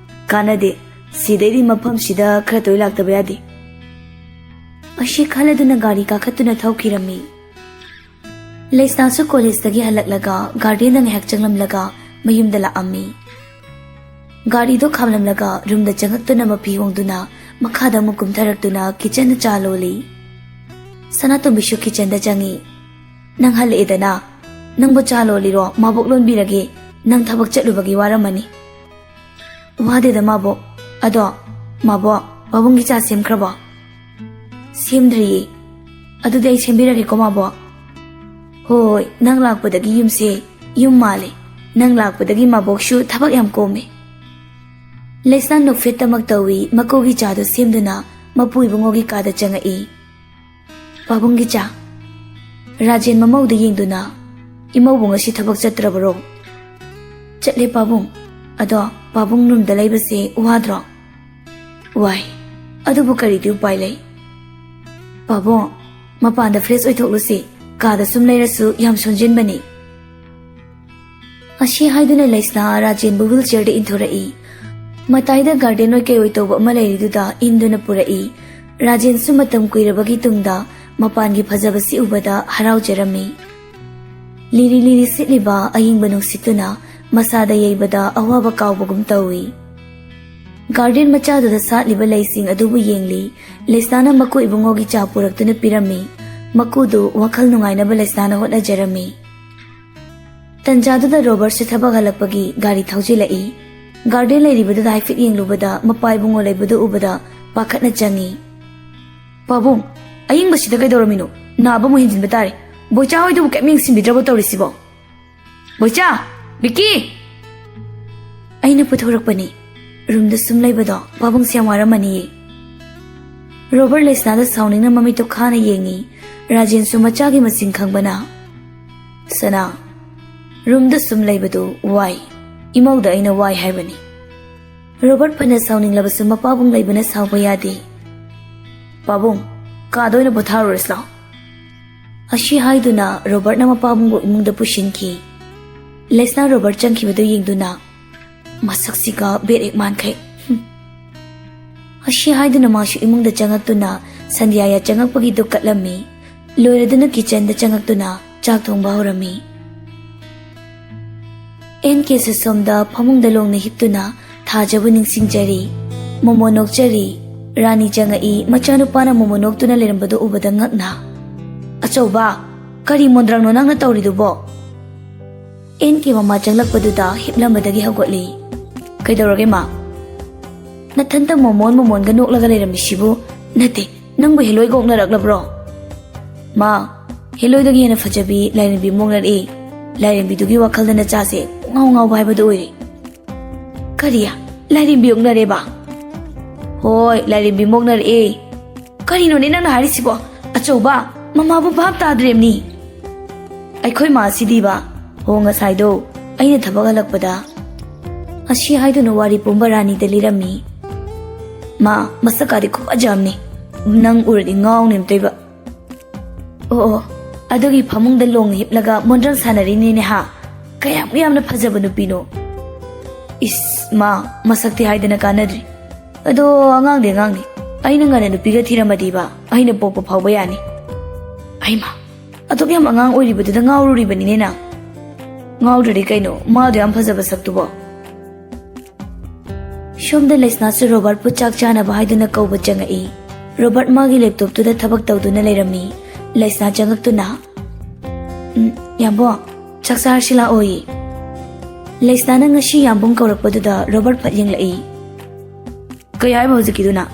ꯀꯥꯟꯅꯗꯦ, ꯁꯤꯗꯩꯗꯤ ꯃꯐꯝꯁꯤꯗ ꯈꯔ ꯇꯣꯏ ꯂꯥꯛꯇꯕ ꯌꯥꯗꯦ꯫" ꯑꯁꯤ ꯈꯜꯂꯗꯨꯅ ꯒꯥꯔꯤ ꯀꯥꯈꯠꯇꯨꯅ ꯊꯧꯈꯤꯔꯝꯃꯤ꯫ ꯂꯩꯁꯅꯥꯁꯨ ꯀꯣꯂꯦꯖꯇꯒꯤ ꯍꯜꯂꯛꯂꯒ ꯒꯥꯔꯗꯦꯟꯗ ꯉꯥꯏꯍꯥꯛ ꯆꯪꯂꯝꯂꯒ ꯃꯌꯨꯝꯗ ꯂꯥꯛꯑꯝꯃꯤ꯫ ꯒꯥꯔꯤꯗꯣ ꯈꯥꯝꯂꯝꯂꯒ ꯔꯨꯝꯗ ꯆꯪꯉꯛꯇꯨꯅ ꯃꯐꯤ ꯍꯣꯡꯗꯨꯅ ꯃꯈꯥꯗ ꯑꯃꯨꯛ ꯀꯨꯝꯊꯔꯛꯇꯨꯅ ꯀꯤꯆꯟꯗ ꯆꯥ ꯂꯣꯜꯂꯤ꯫ ꯁꯅꯥꯇꯣꯝꯕꯤꯁꯨ ꯀꯤꯆꯟꯗ ꯆꯪꯉꯤ꯫ "ꯅꯪ ꯍꯜꯂꯛꯑꯦꯗꯅ, ꯅꯪꯕꯨ ꯆꯥ ꯂꯣꯜꯂꯤꯔꯣ? ꯃꯥꯕꯣꯛ ꯂꯣꯟꯕꯤꯔꯒꯦ, ꯅꯪ ꯊꯕꯛ ꯆꯠꯂꯨꯕꯒꯤ ꯋꯥꯔꯝꯃꯅꯤ꯫" "ꯋꯥꯗꯦꯗ ꯃꯥꯕꯣꯛ꯫ ꯑꯗꯣ, ꯃꯥꯕꯣꯛ, ꯄꯥꯕꯨꯡꯒꯤ ꯆꯥ ꯁꯦꯝꯈ꯭ꯔꯕꯣ?" "ꯁꯦꯝꯗ꯭ꯔꯤꯌꯦ꯫" "ꯑꯗꯨꯗꯤ ꯑꯩ ꯁꯦꯝꯕꯤꯔꯒꯦꯀꯣ ꯃꯥꯕꯣꯛ꯫" "ꯍꯣꯏ, ꯅꯪ ꯂꯥꯛꯄꯗꯒꯤ ꯌꯨꯝꯁꯦ ꯌꯨꯝ ꯃꯥꯜꯂꯦ꯫ ꯅꯪ ꯂꯥꯛꯄꯗꯒꯤ ꯃꯕꯣꯛꯁꯨ ꯊꯕꯛ ꯌꯥꯝ ꯀꯣꯝꯃꯦ꯫ ꯂꯩꯁꯅꯥ ꯅꯣꯛꯐꯦꯠꯇꯃꯛ ꯇꯧꯏ, ꯃꯀꯨꯒꯤ ꯆꯥꯗꯨ ꯁꯦꯝꯗꯨꯅ ꯃꯄꯨ ꯏꯕꯨꯡꯉꯣꯒꯤ ꯀꯥꯗ ꯆꯪꯉꯛꯏ꯫ "ꯄꯥꯕꯨꯡꯒꯤ ꯆꯥ?" ꯔꯥꯖꯦꯟ ꯃꯃꯧꯗ ꯌꯦꯡꯗꯨꯅ, "ꯏꯃꯧꯕꯨ ꯉꯁꯤ ꯊꯕꯛ ꯆꯠꯇ꯭ꯔꯕꯔꯣ?" "ꯆꯠꯂꯦ ꯄꯥꯕꯨꯡ꯫ ꯑꯗꯣ ꯄꯥꯕꯨꯡ ꯔꯨꯝꯗ ꯂꯩꯕꯁꯦ ꯋꯥꯗ꯭ꯔꯣ?" "ꯋꯥꯏ꯫ ꯑꯗꯨꯕꯨ ꯀꯔꯤꯗꯤ ꯎꯄꯥꯏ ꯂꯩ?" "ꯄꯥꯕꯨꯡ, ꯃꯄꯥꯟꯗ ꯐ꯭ꯔꯦꯁ ꯑꯣꯏꯊꯣꯛꯂꯨꯁꯤ꯫ ꯀꯥꯗ ꯁꯨꯝ ꯂꯩꯔꯁꯨ ꯌꯥꯝ ꯁꯣꯟꯖꯤꯟꯕꯅꯤ꯫" ꯑꯁꯤ ꯍꯥꯏꯗꯨꯅ ꯂꯩꯁꯅꯥ ꯔꯥꯖꯦꯟꯕꯨ ꯋꯤꯜ ꯆꯤꯌꯔꯗ ꯏꯟꯊꯣꯔꯛꯏ꯫ ꯃꯇꯥꯏꯗ ꯒꯥꯔꯗꯦꯟ ꯑꯣꯏ ꯀꯩ ꯑꯣꯏ ꯇꯧꯕ ꯑꯃ ꯂꯩꯔꯤꯗꯨꯗ ꯏꯟꯗꯨꯅ ꯄꯨꯔꯛꯏ꯫ ꯔꯥꯖꯦꯟꯁꯨ ꯃꯇꯝ ꯀꯨꯏꯔꯕꯒꯤ ꯇꯨꯡꯗ ꯃꯄꯥꯟꯒꯤ ꯐꯖꯕꯁꯤ ꯎꯕꯗ ꯍꯔꯥꯎꯖꯔꯝꯃꯤ꯫ ꯂꯤꯔꯤ ꯂꯤꯔꯤ ꯁꯤꯠꯂꯤꯕ ꯑꯌꯤꯡꯕ ꯅꯨꯡꯁꯤꯠꯇꯨꯅ ꯃꯁꯥꯗ ꯌꯩꯕꯗ ꯑꯋꯥꯕ ꯀꯥꯎꯕꯒꯨꯝ ꯇꯧꯏ꯫ ꯒꯥꯔꯗꯦꯟ ꯃꯆꯥꯗꯨꯗ ꯁꯥꯠꯂꯤꯕ ꯂꯩꯁꯤꯡ ꯑꯗꯨꯕꯨ ꯌꯦꯡꯂꯤ꯫ ꯂꯩꯁꯅꯥꯅ ꯃꯀꯨ ꯏꯕꯨꯡꯉꯣꯒꯤ ꯆꯥ ꯄꯨꯔꯛꯇꯨꯅ ꯄꯤꯔꯝꯃꯤ꯫ ꯃꯀꯨꯗꯨ ꯋꯥꯈꯜ ꯅꯨꯡꯉꯥꯏꯅꯕ ꯂꯩꯁꯅꯥꯅ ꯍꯣꯠꯅꯖꯔꯝꯃꯤ꯫ ꯇꯟꯖꯥꯗꯨꯗ ꯔꯣꯕꯔꯠꯁꯨ ꯊꯕꯛ ꯍꯜꯂꯛꯄꯒꯤ ꯒꯥꯔꯤ ꯊꯧꯖꯤꯜꯂꯛꯏ꯫ ꯒꯥꯔꯗꯦꯟ ꯂꯩꯔꯤꯕꯗꯨꯗ ꯍꯥꯏꯐꯦꯠ ꯌꯦꯡꯂꯨꯕꯗ ꯃꯄꯥ ꯏꯕꯨꯡꯉꯣ ꯂꯩꯕꯗꯨ ꯎꯕꯗ ꯄꯥꯈꯠꯅ ꯆꯪꯏ꯫ "ꯄꯥꯕꯨꯡ, ꯑꯌꯤꯡꯕꯁꯤꯗ ꯀꯩꯗꯧꯔꯝꯃꯤꯅꯣ? ꯅꯥꯕ ꯑꯃꯨꯛ ꯍꯦꯟꯖꯤꯟꯕ ꯇꯥꯔꯦ꯫ ꯕꯣꯏꯆꯥ ꯍꯣꯏꯗꯨꯕꯨ ꯀꯩꯝ ꯌꯦꯡꯁꯤꯟꯕꯤꯗ꯭ꯔꯕꯣ ꯇꯧꯔꯤꯁꯤꯕꯣ? ꯕꯣꯏꯆꯥ! ꯕꯤꯀꯤ!" ꯑꯩꯅ ꯄꯨꯊꯣꯔꯛꯄꯅꯤ꯫ ꯔꯨꯝꯗ ꯁꯨꯝ ꯂꯩꯕꯗꯣ ꯄꯥꯕꯨꯡꯁꯦ ꯌꯥꯝ ꯋꯥꯔꯝꯃꯅꯤꯌꯦ꯫ ꯔꯣꯕꯔꯠ ꯂꯩꯁꯅꯥꯗ ꯁꯥꯎꯅꯤꯡꯅ ꯃꯃꯤꯠꯇꯣ ꯈꯥꯅ ꯌꯦꯡꯉꯤ꯫ ꯔꯥꯖꯦꯟꯁꯨ ꯃꯆꯥꯒꯤ ꯃꯁꯤꯡ ꯈꯪꯕꯅ, "ꯁꯅꯥ, ꯔꯨꯝꯗ ꯁꯨꯝ ꯂꯩꯕꯗꯨ ꯋꯥꯏ꯫ ꯏꯃꯧꯗ ꯑꯩꯅ ꯋꯥꯏ ꯍꯥꯏꯕꯅꯤ꯫" ꯔꯣꯕꯔꯠ ꯐꯅ ꯁꯥꯎꯅꯤꯡꯂꯕꯁꯨ ꯃꯄꯥꯕꯨꯡ ꯂꯩꯕꯅ ꯁꯥꯎꯕ ꯌꯥꯗꯦ꯫ "ꯄꯥꯕꯨꯡ, ꯀꯥꯗ ꯑꯣꯏꯅ ꯄꯣꯊꯥꯔꯨꯔꯁꯤ ꯂꯥꯎ꯫" ꯑꯁꯤ ꯍꯥꯏꯗꯨꯅ ꯔꯣꯕꯔꯠꯅ ꯃꯄꯥꯕꯨꯡꯕꯨ ꯏꯃꯨꯡꯗ ꯄꯨꯁꯤꯟꯈꯤ꯫ ꯂꯩꯁꯅꯥ ꯔꯣꯕꯔꯠ ꯆꯪꯈꯤꯕꯗꯨ ꯌꯦꯡꯗꯨꯅ, "ꯃꯁꯛꯁꯤꯒ ꯕꯦꯠ ꯑꯦꯛ ꯃꯥꯟꯈꯩ꯫ ꯍꯨꯝ꯫" ꯑꯁꯤ ꯍꯥꯏꯗꯨꯅ ꯃꯥꯁꯨ ꯏꯃꯨꯡꯗ ꯆꯪꯉꯛꯇꯨꯅ ꯁꯟꯙ꯭ꯌꯥ ꯌꯥꯆꯪꯉꯛꯄꯒꯤꯗꯨ ꯀꯠꯂꯝꯃꯤ꯫ ꯂꯣꯏꯔꯗꯨꯅ ꯀꯤꯆꯟꯗ ꯆꯪꯉꯛꯇꯨꯅ ꯆꯥꯛ ꯊꯣꯡꯕ ꯍꯧꯔꯝꯃꯤ꯫ ꯑꯦꯟ ꯀꯦꯁꯨ ꯁꯣꯝꯗ ꯐꯃꯨꯡꯗ ꯂꯣꯡꯅ ꯍꯤꯞꯇꯨꯅ ꯊꯥꯖꯕꯨ ꯅꯤꯡꯁꯤꯡꯖꯔꯤ꯫ ꯃꯣꯃꯣ ꯅꯣꯛꯆꯔꯤ꯫ ꯔꯥꯅꯤ ꯆꯪꯉꯛꯏ꯫ ꯃꯆꯥꯅꯨꯄꯥꯅ ꯃꯣꯃꯣ ꯅꯣꯛꯇꯨꯅ ꯂꯩꯔꯝꯕꯗꯨ ꯎꯕꯗ ꯉꯛꯅ, "ꯑꯆꯧꯕ, ꯀꯔꯤ ꯃꯣꯟꯗ꯭ꯔꯪꯅꯣ ꯅꯪꯅ ꯇꯧꯔꯤꯗꯨꯕꯣ?" ꯑꯦꯟ ꯀꯦ ꯃꯃꯥ ꯆꯪꯂꯛꯄꯗꯨꯗ ꯍꯤꯞꯂꯝꯕꯗꯒꯤ ꯍꯧꯒꯠꯂꯤ꯫ "ꯀꯩꯗꯧꯔꯒꯦ ꯃꯥ?" "ꯅꯊꯟꯇ ꯃꯣꯃꯣꯟ ꯃꯣꯃꯣꯟꯒ ꯅꯣꯛꯂꯒ ꯂꯩꯔꯝꯃꯤꯁꯤꯕꯨ? ꯅꯠꯇꯦ, ꯅꯪꯕꯨ ꯍꯦꯂꯣꯏꯒ ꯑꯣꯛꯅꯔꯛꯂꯕ꯭ꯔꯣ?" "ꯃꯥ, ꯍꯦꯂꯣꯏꯗꯒꯤ ꯍꯦꯟꯅ ꯐꯖꯕꯤ ꯂꯥꯏꯔꯦꯝꯕꯤ ꯑꯃ ꯑꯣꯛꯅꯔꯛꯏ꯫" ꯂꯥꯏꯔꯦꯝꯕꯤꯗꯨꯒꯤ ꯋꯥꯈꯜꯗ ꯅꯆꯥꯁꯦ ꯉꯥꯎ ꯉꯥꯎꯕ ꯍꯥꯏꯕꯗꯨ ꯑꯣꯏꯔꯦ꯫ ꯀꯔꯤ? ꯂꯥꯏꯔꯦꯝꯕꯤ ꯑꯣꯛꯅꯔꯦꯕ? ꯍꯣꯏ, ꯂꯥꯏꯔꯦꯝꯕꯤ ꯃꯣꯛꯅꯔꯛꯑꯦ꯫ ꯀꯔꯤꯅꯣꯅꯦ ꯅꯪꯅ ꯍꯥꯏꯔꯤꯁꯤꯕꯣ? ꯑꯆꯧꯕ, ꯃꯃꯥꯕꯨ ꯚꯥꯞ ꯇꯥꯗ꯭ꯔꯦꯝꯅꯤ꯫ ꯑꯩꯈꯣꯏ ꯃꯥꯁꯤꯗꯤꯕ, ꯍꯣ, ꯉꯁꯥꯏꯗꯣ ꯑꯩꯅ ꯊꯕꯛ ꯍꯜꯂꯛꯄꯗ ꯑꯁꯤ ꯍꯥꯏꯗꯨꯅ ꯋꯥꯔꯤ ꯄꯨꯝꯕ ꯔꯥꯅꯤꯗ ꯂꯤꯔꯝꯃꯤ꯫ ꯃꯥ, ꯃꯁꯛꯀꯥꯗꯤ ꯈꯨꯐꯖ ꯑꯃꯅꯤ꯫ ꯅꯪ ꯎꯔꯗꯤ ꯉꯥꯎꯅꯤ ꯑꯝꯇꯣꯏꯕ꯫ ꯑꯣ, ꯑꯣ, ꯑꯗꯨꯒꯤ ꯐꯃꯨꯡꯗ ꯂꯣꯡꯅ ꯍꯤꯞꯂꯒ ꯃꯣꯟꯗ꯭ꯔꯪ ꯁꯥꯟꯅꯔꯤꯅꯤꯅꯦ ꯍꯥ? ꯀꯌꯥꯝ ꯌꯥꯝꯅ ꯐꯖꯕ ꯅꯨꯄꯤꯅꯣ꯫ ꯏꯁ, ꯃꯥ, ꯃꯁꯛꯇꯤ ꯍꯥꯏꯗꯅ ꯀꯥꯟꯅꯗ꯭ꯔꯤ꯫ ꯑꯗꯣ ꯑꯉꯥꯡꯗꯤ ꯑꯉꯥꯡꯅꯤ꯫ ꯑꯩꯅ ꯉꯟꯅ ꯅꯨꯄꯤꯒ ꯊꯤꯔꯝꯃꯗꯤꯕ, ꯑꯩꯅ ꯄꯣꯛꯄ ꯐꯥꯎꯕ ꯌꯥꯅꯤ꯫ ꯑꯩꯃ, ꯑꯗꯨꯛ ꯌꯥꯝ ꯑꯉꯥꯡ ꯑꯣꯏꯔꯤꯕꯗꯨꯗ ꯉꯥꯎꯔꯨꯔꯤꯕꯅꯤꯅꯦ ꯅꯪ꯫ ꯉꯥꯎꯗ꯭ꯔꯗꯤ ꯀꯩꯅꯣ, ꯃꯥꯗꯣ ꯌꯥꯝ ꯐꯖꯕ ꯁꯛꯇꯨꯕꯣ꯫ ꯁꯣꯝꯗ ꯂꯩꯁꯅꯥꯁꯨ ꯔꯣꯕꯔꯠꯄꯨ ꯆꯥꯛ ꯆꯥꯅꯕ ꯍꯥꯏꯗꯨꯅ ꯀꯧꯕ ꯆꯪꯉꯛꯏ꯫ ꯔꯣꯕꯔꯠ ꯃꯥꯒꯤ ꯂꯦꯞꯇꯣꯞꯇꯨꯗ ꯊꯕꯛ ꯇꯧꯗꯨꯅ ꯂꯩꯔꯝꯃꯤ꯫ ꯂꯩꯁꯅꯥ ꯆꯪꯉꯛꯇꯨꯅ, "ꯎꯝ, ꯌꯥꯝꯕꯣ, ꯆꯥꯛ ꯆꯥꯔꯁꯤ ꯂꯥꯛꯑꯣꯌꯦ꯫" ꯂꯩꯁꯅꯥꯅ ꯉꯁꯤ ꯌꯥꯝꯕꯨꯡ ꯀꯧꯔꯛꯄꯗꯨꯗ ꯔꯣꯕꯔꯠ ꯐꯠ ꯌꯦꯡꯂꯛꯏ꯫ "ꯀꯩ ꯍꯥꯏꯕ ꯍꯧꯖꯤꯛꯀꯤꯗꯨꯅ?"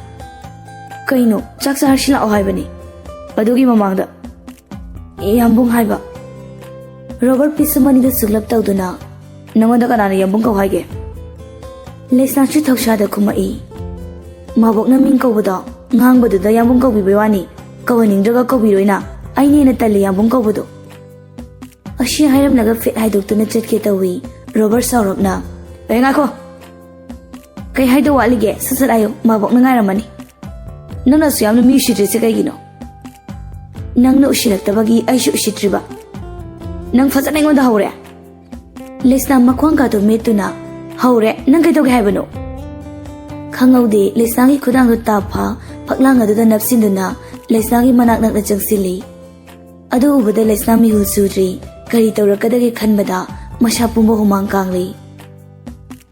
"ꯀꯩꯅꯣ, ꯆꯥꯛ ꯆꯥꯔꯁꯤ ꯂꯥꯛꯑꯣ ꯍꯥꯏꯕꯅꯤ꯫ ꯑꯗꯨꯒꯤ ꯃꯃꯥꯡꯗ ꯌꯥꯝꯕꯨꯡ ꯍꯥꯏꯕ꯫" ꯔꯣꯕꯔꯠ ꯄꯤꯁꯨꯝ ꯑꯅꯤꯗꯨ ꯁꯨꯛꯂꯞ ꯇꯧꯗꯨꯅ, "ꯅꯉꯣꯟꯗ ꯀꯅꯥꯅ ꯌꯥꯝꯕꯨꯡ ꯀꯧ ꯍꯥꯏꯒꯦ?" ꯂꯩꯁꯅꯥꯁꯨ ꯊꯧꯁꯥꯗ ꯈꯨꯝꯃꯛꯏ꯫ "ꯃꯥꯕꯣꯛꯅ ꯃꯤꯡ ꯀꯧꯕꯗꯣ, ꯉꯥꯡꯕꯗꯨꯗ ꯌꯥꯝꯕꯨꯡ ꯀꯧꯕꯤꯕꯩ ꯋꯥꯅꯤ, ꯀꯧꯍꯟꯅꯤꯡꯗ꯭ꯔꯒ ꯀꯧꯕꯤꯔꯣꯏꯅ, ꯑꯩꯅ ꯍꯦꯟꯅ ꯇꯜꯂꯤ ꯌꯥꯝꯕꯨꯡ ꯀꯧꯕꯗꯣ꯫" ꯑꯁꯤ ꯍꯥꯏꯔꯝꯂꯒ ꯐꯤꯠ ꯍꯥꯏꯗꯣꯛꯇꯨꯅ ꯆꯠꯀꯦ ꯇꯧꯏ꯫ ꯔꯣꯕꯔꯠ ꯁꯥꯎꯔꯞꯅ, "ꯑꯦ, ꯉꯥꯏꯈꯣ! ꯀꯩ ꯍꯥꯏꯗꯧ ꯋꯥꯠꯂꯤꯒꯦ? ꯁꯠ ꯁꯠ ꯍꯥꯏꯌꯨ, ꯃꯥꯕꯣꯛꯅ ꯉꯥꯏꯔꯝꯃꯅꯤ꯫ ꯅꯪꯅꯁꯨ ꯌꯥꯝꯅ ꯃꯤ ꯎꯁꯤꯠꯇ꯭ꯔꯤꯁꯦ ꯀꯩꯒꯤꯅꯣ? ꯅꯪꯅ ꯎꯁꯤꯜꯂꯛꯇꯕꯒꯤ ꯑꯩꯁꯨ ꯎꯁꯤꯠꯇ꯭ꯔꯤꯕ꯫ ꯅꯪ ꯐꯖꯅ ꯑꯩꯉꯣꯟꯗ ꯍꯧꯔꯦ꯫" ꯂꯩꯁꯅꯥ ꯃꯈ꯭ꯋꯥꯡ ꯀꯥꯗꯨ ꯃꯦꯠꯇꯨꯅ, "ꯍꯧꯔꯦ, ꯅꯪ ꯀꯩꯗꯧꯒꯦ ꯍꯥꯏꯕꯅꯣ?" ꯈꯪꯍꯧꯗꯦ, ꯂꯩꯁꯅꯥꯒꯤ ꯈꯨꯗꯥꯡꯗꯨ ꯇꯥꯞ ꯐꯥ, ꯐꯛꯂꯥꯡ ꯑꯗꯨꯗ ꯅꯞꯁꯤꯟꯗꯨꯅ ꯂꯩꯁꯅꯥꯒꯤ ꯃꯅꯥꯛ ꯅꯛꯅ ꯆꯪꯁꯤꯜꯂꯤ꯫ ꯑꯗꯨ ꯎꯕꯗ ꯂꯩꯁꯅꯥ ꯃꯤꯍꯨꯜ ꯆꯨꯗ꯭ꯔꯤ꯫ ꯀꯔꯤ ꯇꯧꯔꯛꯀꯗꯒꯦ ꯈꯟꯕꯗ ꯃꯁꯥ ꯄꯨꯝꯕ ꯍꯨꯃꯥꯡ ꯀꯥꯡꯂꯤ꯫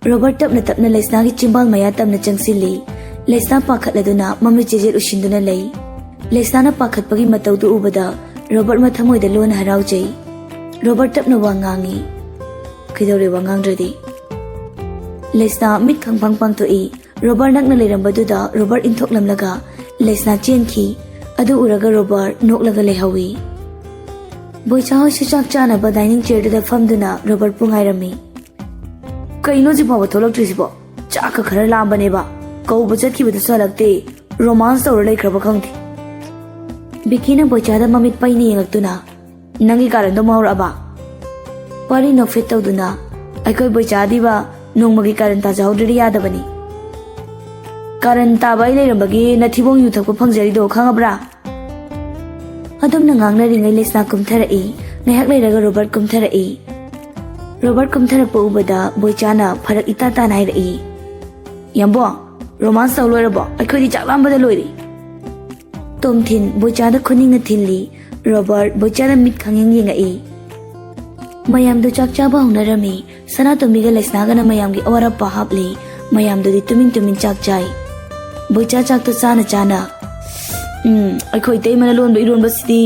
ꯔꯣꯕꯔꯠ ꯇꯞꯅ ꯇꯞꯅ ꯂꯩꯁꯅꯥꯒꯤ ꯆꯤꯝꯕꯥꯜ ꯃꯌꯥ ꯇꯝꯅ ꯆꯪꯁꯤꯜꯂꯤ꯫ ꯂꯩꯁꯅꯥ ꯄꯥꯈꯠꯂꯗꯨꯅ ꯃꯃꯤꯠ ꯆꯦꯖꯦꯠ ꯎꯁꯤꯟꯗꯨꯅ ꯂꯩ꯫ ꯂꯩꯁꯅꯥꯅ ꯄꯥꯈꯠꯄꯒꯤ ꯃꯇꯧꯗꯨ ꯎꯕꯗ ꯔꯣꯕꯔꯠ ꯃꯊꯃꯣꯏꯗ ꯂꯣꯟꯅ ꯍꯔꯥꯎꯖꯩ꯫ ꯔꯣꯕꯔꯠ ꯇꯞꯅ ꯋꯥ ꯉꯥꯡꯉꯤ꯫ "ꯀꯩꯗꯧꯔꯦ ꯋꯥ ꯉꯥꯡꯗ꯭ꯔꯗꯤ?" ꯂꯩꯁꯅꯥ ꯃꯤꯠ ꯈꯪꯐꯥꯡ ꯄꯥꯡꯊꯣꯛꯏ꯫ ꯔꯣꯕꯔꯠ ꯅꯛꯅ ꯂꯩꯔꯝꯕꯗꯨꯗ ꯔꯣꯕꯔꯠ ꯏꯟꯊꯣꯛꯂꯝꯂꯒ ꯂꯩꯁꯅꯥ ꯆꯦꯟꯈꯤ꯫ ꯑꯗꯨ ꯎꯔꯒ ꯔꯣꯕꯔꯠ ꯅꯣꯛꯂꯒ ꯂꯩꯍꯧꯏ꯫ ꯕꯣꯏꯆꯥ ꯍꯣꯏꯁꯨ ꯆꯥꯛ ꯆꯥꯅꯕ ꯗꯥꯏꯅꯤꯡ ꯆꯤꯌꯔꯗꯨꯗ ꯐꯝꯗꯨꯅ ꯔꯣꯕꯔꯠꯄꯨ ꯉꯥꯏꯔꯝꯃꯤ꯫ ꯀꯩꯅꯣ ꯍꯧꯖꯤꯛ ꯐꯥꯎꯕ ꯊꯣꯛꯂꯛꯇ꯭ꯔꯤꯁꯤꯕꯣ? ꯆꯥꯛꯀ ꯈꯔ ꯂꯥꯝꯕꯅꯦꯕ꯫ ꯀꯧꯕ ꯆꯠꯈꯤꯕꯗꯨꯁꯨ ꯍꯜꯂꯛꯇꯦ꯫ ꯔꯣꯃꯥꯟꯁ ꯇꯧꯔ ꯂꯩꯈ꯭ꯔꯕ ꯈꯪꯗꯦ꯫ ꯕꯤꯀꯤꯅ ꯕꯣꯏꯆꯥꯗ ꯃꯃꯤꯠ ꯄꯩꯅ ꯌꯦꯡꯉꯛꯇꯨꯅ, "ꯅꯪꯒꯤ ꯀꯥꯔꯟꯗꯣ ꯑꯃꯨꯛ ꯍꯧꯔꯛꯑꯕ?" ꯋꯥꯔꯤ ꯅꯣꯛꯐꯦꯠ ꯇꯧꯗꯨꯅ, "ꯑꯩꯈꯣꯏ ꯕꯣꯏꯆꯥꯗꯤꯕ ꯅꯣꯡꯃꯒꯤ ꯀꯥꯔꯟ ꯇꯥꯖꯍꯧꯗ꯭ꯔꯗꯤ ꯌꯥꯗꯕꯅꯤ꯫ ꯀꯥꯔꯟ ꯇꯥꯕ ꯑꯩ ꯂꯩꯔꯝꯕꯒꯤ ꯅꯊꯤꯕꯣꯡ ꯌꯨ ꯊꯛꯄ ꯐꯪꯖꯔꯤꯗꯣ ꯈꯪꯉꯕ꯭ꯔꯥ?" ꯑꯗꯨꯝꯅ ꯉꯥꯡꯅꯔꯤꯉꯩ ꯂꯩꯁꯅꯥ ꯀꯨꯝꯊꯔꯛꯏ꯫ ꯉꯥꯏꯍꯥꯛ ꯂꯩꯔꯒ ꯔꯣꯕꯔꯠ ꯀꯨꯝꯊꯔꯛꯏ꯫ ꯔꯣꯕꯔꯠ ꯀꯨꯝꯊꯔꯛꯄ ꯎꯕꯗ ꯕꯣꯏꯆꯥꯅ ꯐꯔꯛ ꯏꯇꯥ ꯇꯥꯅ ꯍꯥꯏꯔꯛꯏ, "ꯌꯥꯝꯕꯣ, ꯔꯣꯃꯥꯟꯁ ꯇꯧ ꯂꯣꯏꯔꯕꯣ? ꯑꯩꯈꯣꯏꯗꯤ ꯆꯥꯛ ꯂꯥꯝꯕꯗ ꯂꯣꯏꯔꯦ꯫" ꯇꯣꯝꯊꯤꯟ ꯕꯣꯏꯆꯥꯗ ꯈꯨꯅꯤꯡꯅ ꯊꯤꯜꯂꯤ꯫ ꯔꯣꯕꯔꯠ ꯕꯣꯏꯆꯥꯗ ꯃꯤꯠ ꯈꯪꯌꯦꯡ ꯌꯦꯡꯉꯛꯏ꯫ ꯃꯌꯥꯝꯗꯨ ꯆꯥꯛ ꯆꯥꯕ ꯍꯧꯅꯔꯝꯃꯤ꯫ ꯁꯅꯥꯇꯣꯝꯕꯤꯒ ꯂꯩꯁꯅꯥꯒꯅ ꯃꯌꯥꯝꯒꯤ ꯑꯋꯥꯠ ꯑꯄꯥ ꯍꯥꯞꯂꯤ꯫ ꯃꯌꯥꯝꯗꯨꯗꯤ ꯇꯨꯃꯤꯟ ꯇꯨꯃꯤꯟ ꯆꯥꯛ ꯆꯥꯏ꯫ ꯕꯣꯏꯆꯥ ꯆꯥꯛꯇꯣ ꯆꯥꯅ ꯆꯥꯅ, "ꯎꯝ, ꯑꯩꯈꯣꯏ ꯏꯇꯩꯃꯅ ꯂꯣꯟꯕ ꯏꯔꯣꯟꯕꯁꯤꯗꯤ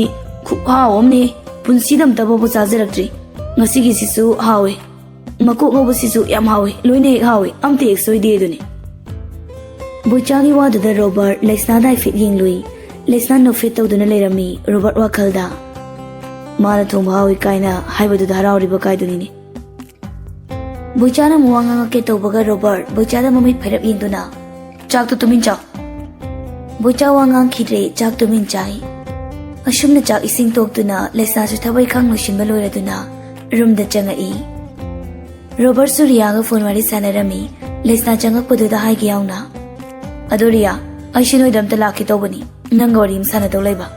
ꯈꯨꯍꯥꯎ ꯑꯃꯅꯤ꯫ ꯄꯨꯟꯁꯤꯗ ꯑꯝꯇ ꯐꯥꯎꯕ ꯆꯥꯖꯔꯛꯇ꯭ꯔꯤ꯫ ꯉꯁꯤꯒꯤꯁꯤꯁꯨ ꯍꯥꯎꯋꯦ꯫ ꯃꯀꯣꯛ ꯉꯧꯕꯁꯤꯁꯨ ꯌꯥꯝ ꯍꯥꯎꯋꯦ꯫ ꯂꯣꯏꯅ ꯍꯦꯛ ꯍꯥꯎꯋꯦ꯫ ꯑꯝꯇ ꯍꯦꯛ ꯁꯣꯏꯗꯦ ꯑꯗꯨꯅꯤ꯫" ꯕꯣꯏꯆꯥꯒꯤ ꯋꯥꯗꯨꯗ ꯔꯣꯕꯔꯠ ꯂꯩꯁꯅꯥꯗ ꯍꯥꯏꯐꯦꯠ ꯌꯦꯡꯂꯨꯏ꯫ ꯂꯩꯁꯅꯥ ꯅꯣꯛꯐꯦꯠ ꯇꯧꯗꯨꯅ ꯂꯩꯔꯝꯃꯤ꯫ ꯔꯣꯕꯔꯠ ꯋꯥꯈꯜꯗ, "ꯃꯥꯅ ꯊꯣꯡꯕ ꯍꯥꯎꯋꯤ" ꯀꯥꯏꯅ ꯍꯥꯏꯕꯗꯨꯗ ꯍꯔꯥꯎꯔꯤꯕ ꯀꯥꯏꯗꯨꯅꯤꯅꯦ꯫ ꯕꯣꯏꯆꯥꯅ ꯑꯃꯨꯛ ꯋꯥ ꯉꯥꯡꯉꯛꯀꯦ ꯇꯧꯕꯒ ꯔꯣꯕꯔꯠ ꯕꯣꯏꯆꯥꯗ ꯃꯃꯤꯠ ꯐꯩꯔꯞ ꯌꯦꯡꯗꯨꯅ, "ꯆꯥꯛꯇꯣ ꯇꯨꯃꯤꯟ ꯆꯥꯎ꯫" ꯕꯣꯏꯆꯥ ꯋꯥ ꯉꯥꯡꯈꯤꯗ꯭ꯔꯦ꯫ ꯆꯥꯛ ꯇꯨꯃꯤꯟ ꯆꯥꯏ꯫ ꯑꯁꯨꯝꯅ ꯆꯥꯛ ꯏꯁꯤꯡ ꯇꯣꯛꯇꯨꯅ ꯂꯩꯁꯅꯥꯁꯨ ꯊꯕꯛ ꯏꯪꯈꯥꯡ ꯂꯣꯏꯁꯤꯟꯕ ꯂꯣꯏꯔꯗꯨꯅ ꯔꯨꯝꯗ ꯆꯪꯉꯛꯏ꯫ ꯔꯣꯕꯔꯠꯁꯨ ꯔꯤꯌꯥꯒ ꯐꯣꯟ ꯋꯥꯔꯤ ꯁꯥꯟꯅꯔꯝꯃꯤ꯫ ꯂꯩꯁꯅꯥ ꯆꯪꯉꯛꯄꯗꯨꯗ ꯍꯥꯏꯒꯦ ꯌꯥꯎꯅ, "ꯑꯗꯣ ꯔꯤꯌꯥ, ꯑꯩꯁꯨ ꯅꯣꯏꯗ ꯑꯝꯇ ꯂꯥꯛꯀꯦ ꯇꯧꯕꯅꯤ꯫ ꯅꯪꯒ ꯋꯥꯔꯤ ꯑꯃ ꯁꯥꯟꯅꯗꯧ ꯂꯩꯕ꯫"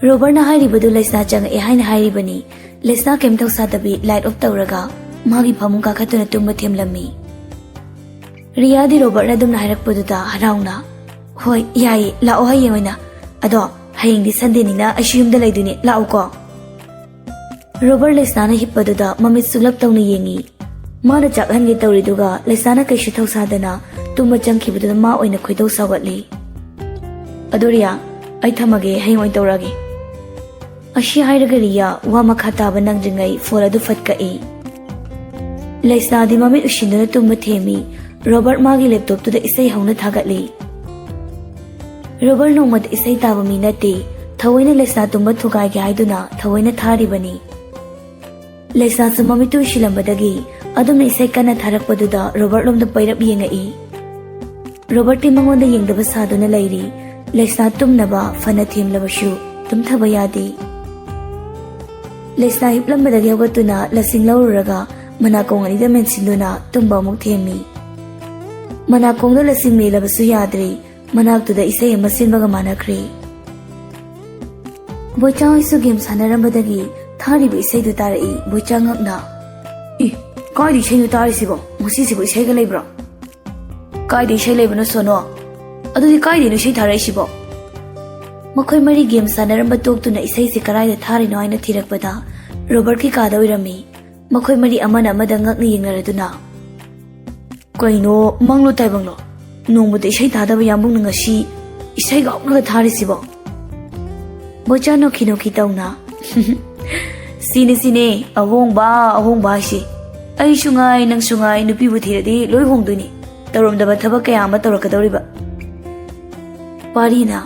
ꯔꯣꯕꯔꯠꯅ ꯍꯥꯏꯔꯤꯕꯗꯨ ꯂꯩꯁꯅꯥ ꯆꯪꯉꯛꯑꯦ ꯍꯥꯏꯅ ꯍꯥꯏꯔꯤꯕꯅꯤ꯫ ꯂꯩꯁꯅꯥ ꯀꯩꯝ ꯊꯧꯁꯥꯗꯕꯤ ꯂꯥꯏꯠ ꯑꯣꯐ ꯇꯧꯔꯒ ꯃꯥꯒꯤ ꯐꯃꯨꯡ ꯀꯥꯈꯠꯇꯨꯅ ꯇꯨꯝꯕ ꯊꯦꯝꯂꯝꯃꯤ꯫ ꯔꯤꯌꯥꯗꯤ ꯔꯣꯕꯔꯠꯅ ꯑꯗꯨꯝꯅ ꯍꯥꯏꯔꯛꯄꯗꯨꯗ ꯍꯔꯥꯎꯅ, "ꯍꯣꯏ, ꯌꯥꯏꯌꯦ, ꯂꯥꯛꯑꯣ ꯍꯌꯦꯡ ꯑꯣꯏꯅ꯫ ꯑꯗꯣ ꯍꯌꯦꯡꯗꯤ ꯁꯟꯗꯦꯅꯤꯅ ꯑꯩꯁꯨ ꯌꯨꯝꯗ ꯂꯩꯗꯣꯏꯅꯦ, ꯂꯥꯛꯎꯀꯣ꯫" ꯔꯣꯕꯔꯠ ꯂꯩꯁꯅꯥꯅ ꯍꯤꯞꯄꯗꯨꯗ ꯃꯃꯤꯠ ꯁꯨꯛꯂꯞ ꯇꯧꯅ ꯌꯦꯡꯉꯤ꯫ ꯃꯥꯅ ꯆꯥꯛꯍꯟꯒꯦ ꯇꯧꯔꯤꯗꯨꯒ ꯂꯩꯁꯅꯥꯅ ꯀꯩꯁꯨ ꯊꯧꯁꯥꯗꯅ ꯇꯨꯝꯕ ꯆꯪꯈꯤꯕꯗꯨꯗ ꯃꯥ ꯑꯣꯏꯅ ꯈꯣꯏꯗꯧ ꯁꯥꯎꯒꯠꯂꯤ꯫ "ꯑꯗꯣ ꯔꯤꯌꯥ, ꯑꯩ ꯊꯝꯃꯒꯦ, ꯍꯌꯦꯡ ꯑꯣꯏꯅ ꯇꯧꯔꯛꯑꯒꯦ꯫" ꯑꯁꯤ ꯍꯥꯏꯔꯒ ꯔꯤꯌꯥ ꯋꯥ ꯃꯈꯥ ꯇꯥꯕ ꯅꯪꯗ꯭ꯔꯤꯉꯩ ꯐꯣꯟ ꯑꯗꯨ ꯐꯠ ꯀꯛꯏ꯫ ꯂꯩꯁꯅꯥꯗꯤ ꯃꯃꯤꯠ ꯎꯏꯁꯤꯟꯗꯨꯅ ꯇꯨꯝꯕ ꯊꯦꯝꯃꯤ꯫ ꯔꯣꯕꯔꯠ ꯃꯥꯒꯤ ꯂꯦꯞꯇꯣꯞꯇꯨꯗ ꯏꯁꯩ ꯍꯧꯅ ꯊꯥꯒꯠꯂꯤ꯫ ꯔꯣꯕꯔꯠ ꯅꯣꯡꯃꯇ ꯏꯁꯩ ꯇꯥꯕ ꯃꯤ ꯅꯠꯇꯦ꯫ ꯊꯑꯣꯏꯅ ꯂꯩꯁꯅꯥ ꯇꯨꯝꯕ ꯊꯨꯒꯥꯏꯒꯦ ꯍꯥꯏꯗꯨꯅ ꯊꯑꯣꯏꯅ ꯊꯥꯔꯤꯕꯅꯤ꯫ ꯂꯩꯁꯅꯥꯁꯨ ꯃꯃꯤꯠꯇꯨ ꯎꯏꯁꯤꯜꯂꯝꯕꯗꯒꯤ ꯑꯗꯨꯝꯅ ꯏꯁꯩ ꯀꯟꯅ ꯊꯥꯔꯛꯄꯗꯨꯗ ꯔꯣꯕꯔꯠ ꯂꯣꯝꯗ ꯄꯩꯔꯞ ꯌꯦꯡꯉꯛꯏ꯫ ꯔꯣꯕꯔꯠꯇꯤ ꯃꯉꯣꯟꯗ ꯌꯦꯡꯗꯕ ꯁꯥꯗꯨꯅ ꯂꯩꯔꯤ꯫ ꯂꯩꯁꯅꯥ ꯇꯨꯝꯅꯕ ꯐꯅ ꯊꯦꯝꯂꯕꯁꯨ ꯇꯨꯝꯊꯕ ꯌꯥꯗꯦ꯫ ꯂꯩꯁꯅꯥ ꯍꯤꯞꯂꯝꯕꯗꯒꯤ ꯍꯧꯒꯠꯇꯨꯅ ꯂꯁꯤꯡ ꯂꯧꯔꯨꯔꯒ ꯃꯅꯥꯀꯣꯡ ꯑꯅꯤꯗ ꯃꯦꯟꯁꯤꯟꯗꯨꯅ ꯇꯨꯝꯕ ꯑꯃꯨꯛ ꯊꯦꯝꯃꯤ꯫ ꯃꯅꯥꯀꯣꯡꯗ ꯂꯁꯤꯡ ꯃꯦꯜꯂꯕꯁꯨ ꯌꯥꯗ꯭ꯔꯦ꯫ ꯃꯅꯥꯛꯇꯨꯗ ꯏꯁꯩ ꯑꯃ ꯁꯤꯟꯕꯒ ꯃꯥꯟꯅꯈ꯭ꯔꯦ꯫ ꯕꯣꯏꯆꯥ ꯍꯣꯏꯁꯨ ꯒꯦꯝ ꯁꯥꯟꯅꯔꯝꯕꯗꯒꯤ ꯊꯥꯔꯤꯕ ꯏꯁꯩꯗꯨ ꯇꯥꯔꯛꯏ꯫ ꯕꯣꯏꯆꯥ ꯉꯛꯅ, "ꯏ, ꯀꯥꯏꯗ ꯏꯁꯩꯅꯣ ꯇꯥꯔꯤꯁꯤꯕꯣ? ꯉꯁꯤꯁꯤꯕꯨ ꯏꯁꯩꯒ ꯂꯩꯕ꯭ꯔꯣ? ꯀꯥꯏꯗ ꯏꯁꯩ ꯂꯩꯕꯅꯣ ꯁꯣꯅꯣ? ꯑꯗꯨꯗꯤ ꯀꯥꯏꯗꯩꯅꯣ ꯏꯁꯩ ꯊꯥꯔꯛꯏꯁꯤꯕꯣ?" ꯃꯈꯣꯏ ꯃꯔꯤ ꯒꯦꯝ ꯁꯥꯟꯅꯔꯝꯕ ꯇꯣꯛꯇꯨꯅ ꯏꯁꯩꯁꯤ ꯀꯗꯥꯏꯗ ꯊꯥꯔꯤꯅꯣ ꯍꯥꯏꯅ ꯊꯤꯔꯛꯄꯗ ꯔꯣꯕꯔꯠꯀꯤ ꯀꯥꯗ ꯑꯣꯏꯔꯝꯃꯤ꯫ ꯃꯈꯣꯏ ꯃꯔꯤ ꯑꯃꯅ ꯑꯃꯗ ꯉꯛꯅ ꯌꯦꯡꯅꯔꯗꯨꯅ, "ꯀꯩꯅꯣ, ꯃꯪꯂꯣ ꯇꯥꯏꯕꯪꯂꯣ? ꯅꯣꯡꯃꯇ ꯏꯁꯩ ꯊꯥꯗꯕ ꯌꯥꯝꯕꯨꯡꯅ ꯉꯁꯤ ꯏꯁꯩ ꯉꯥꯎꯅꯒ ꯊꯥꯔꯤꯁꯤꯕꯣ?" ꯕꯣꯏꯆꯥ ꯅꯣꯛꯈꯤ ꯅꯣꯛꯈꯤ ꯇꯧꯅ, "ꯁꯤꯅꯦ, ꯁꯤꯅꯦ ꯑꯍꯣꯡꯕ, ꯑꯍꯣꯡꯕ ꯍꯥꯏꯁꯤ꯫ ꯑꯩꯁꯨ ꯉꯥꯏ, ꯅꯪꯁꯨ ꯉꯥꯏ, ꯅꯨꯄꯤꯕꯨ ꯊꯤꯔꯗꯤ ꯂꯣꯏ ꯍꯣꯡꯗꯣꯏꯅꯤ꯫ ꯇꯧꯔꯝꯗꯕ ꯊꯕꯛ ꯀꯌꯥ ꯑꯃ ꯇꯧꯔꯛꯀꯗꯧꯔꯤꯕ꯫" ꯄꯥꯔꯤꯅ,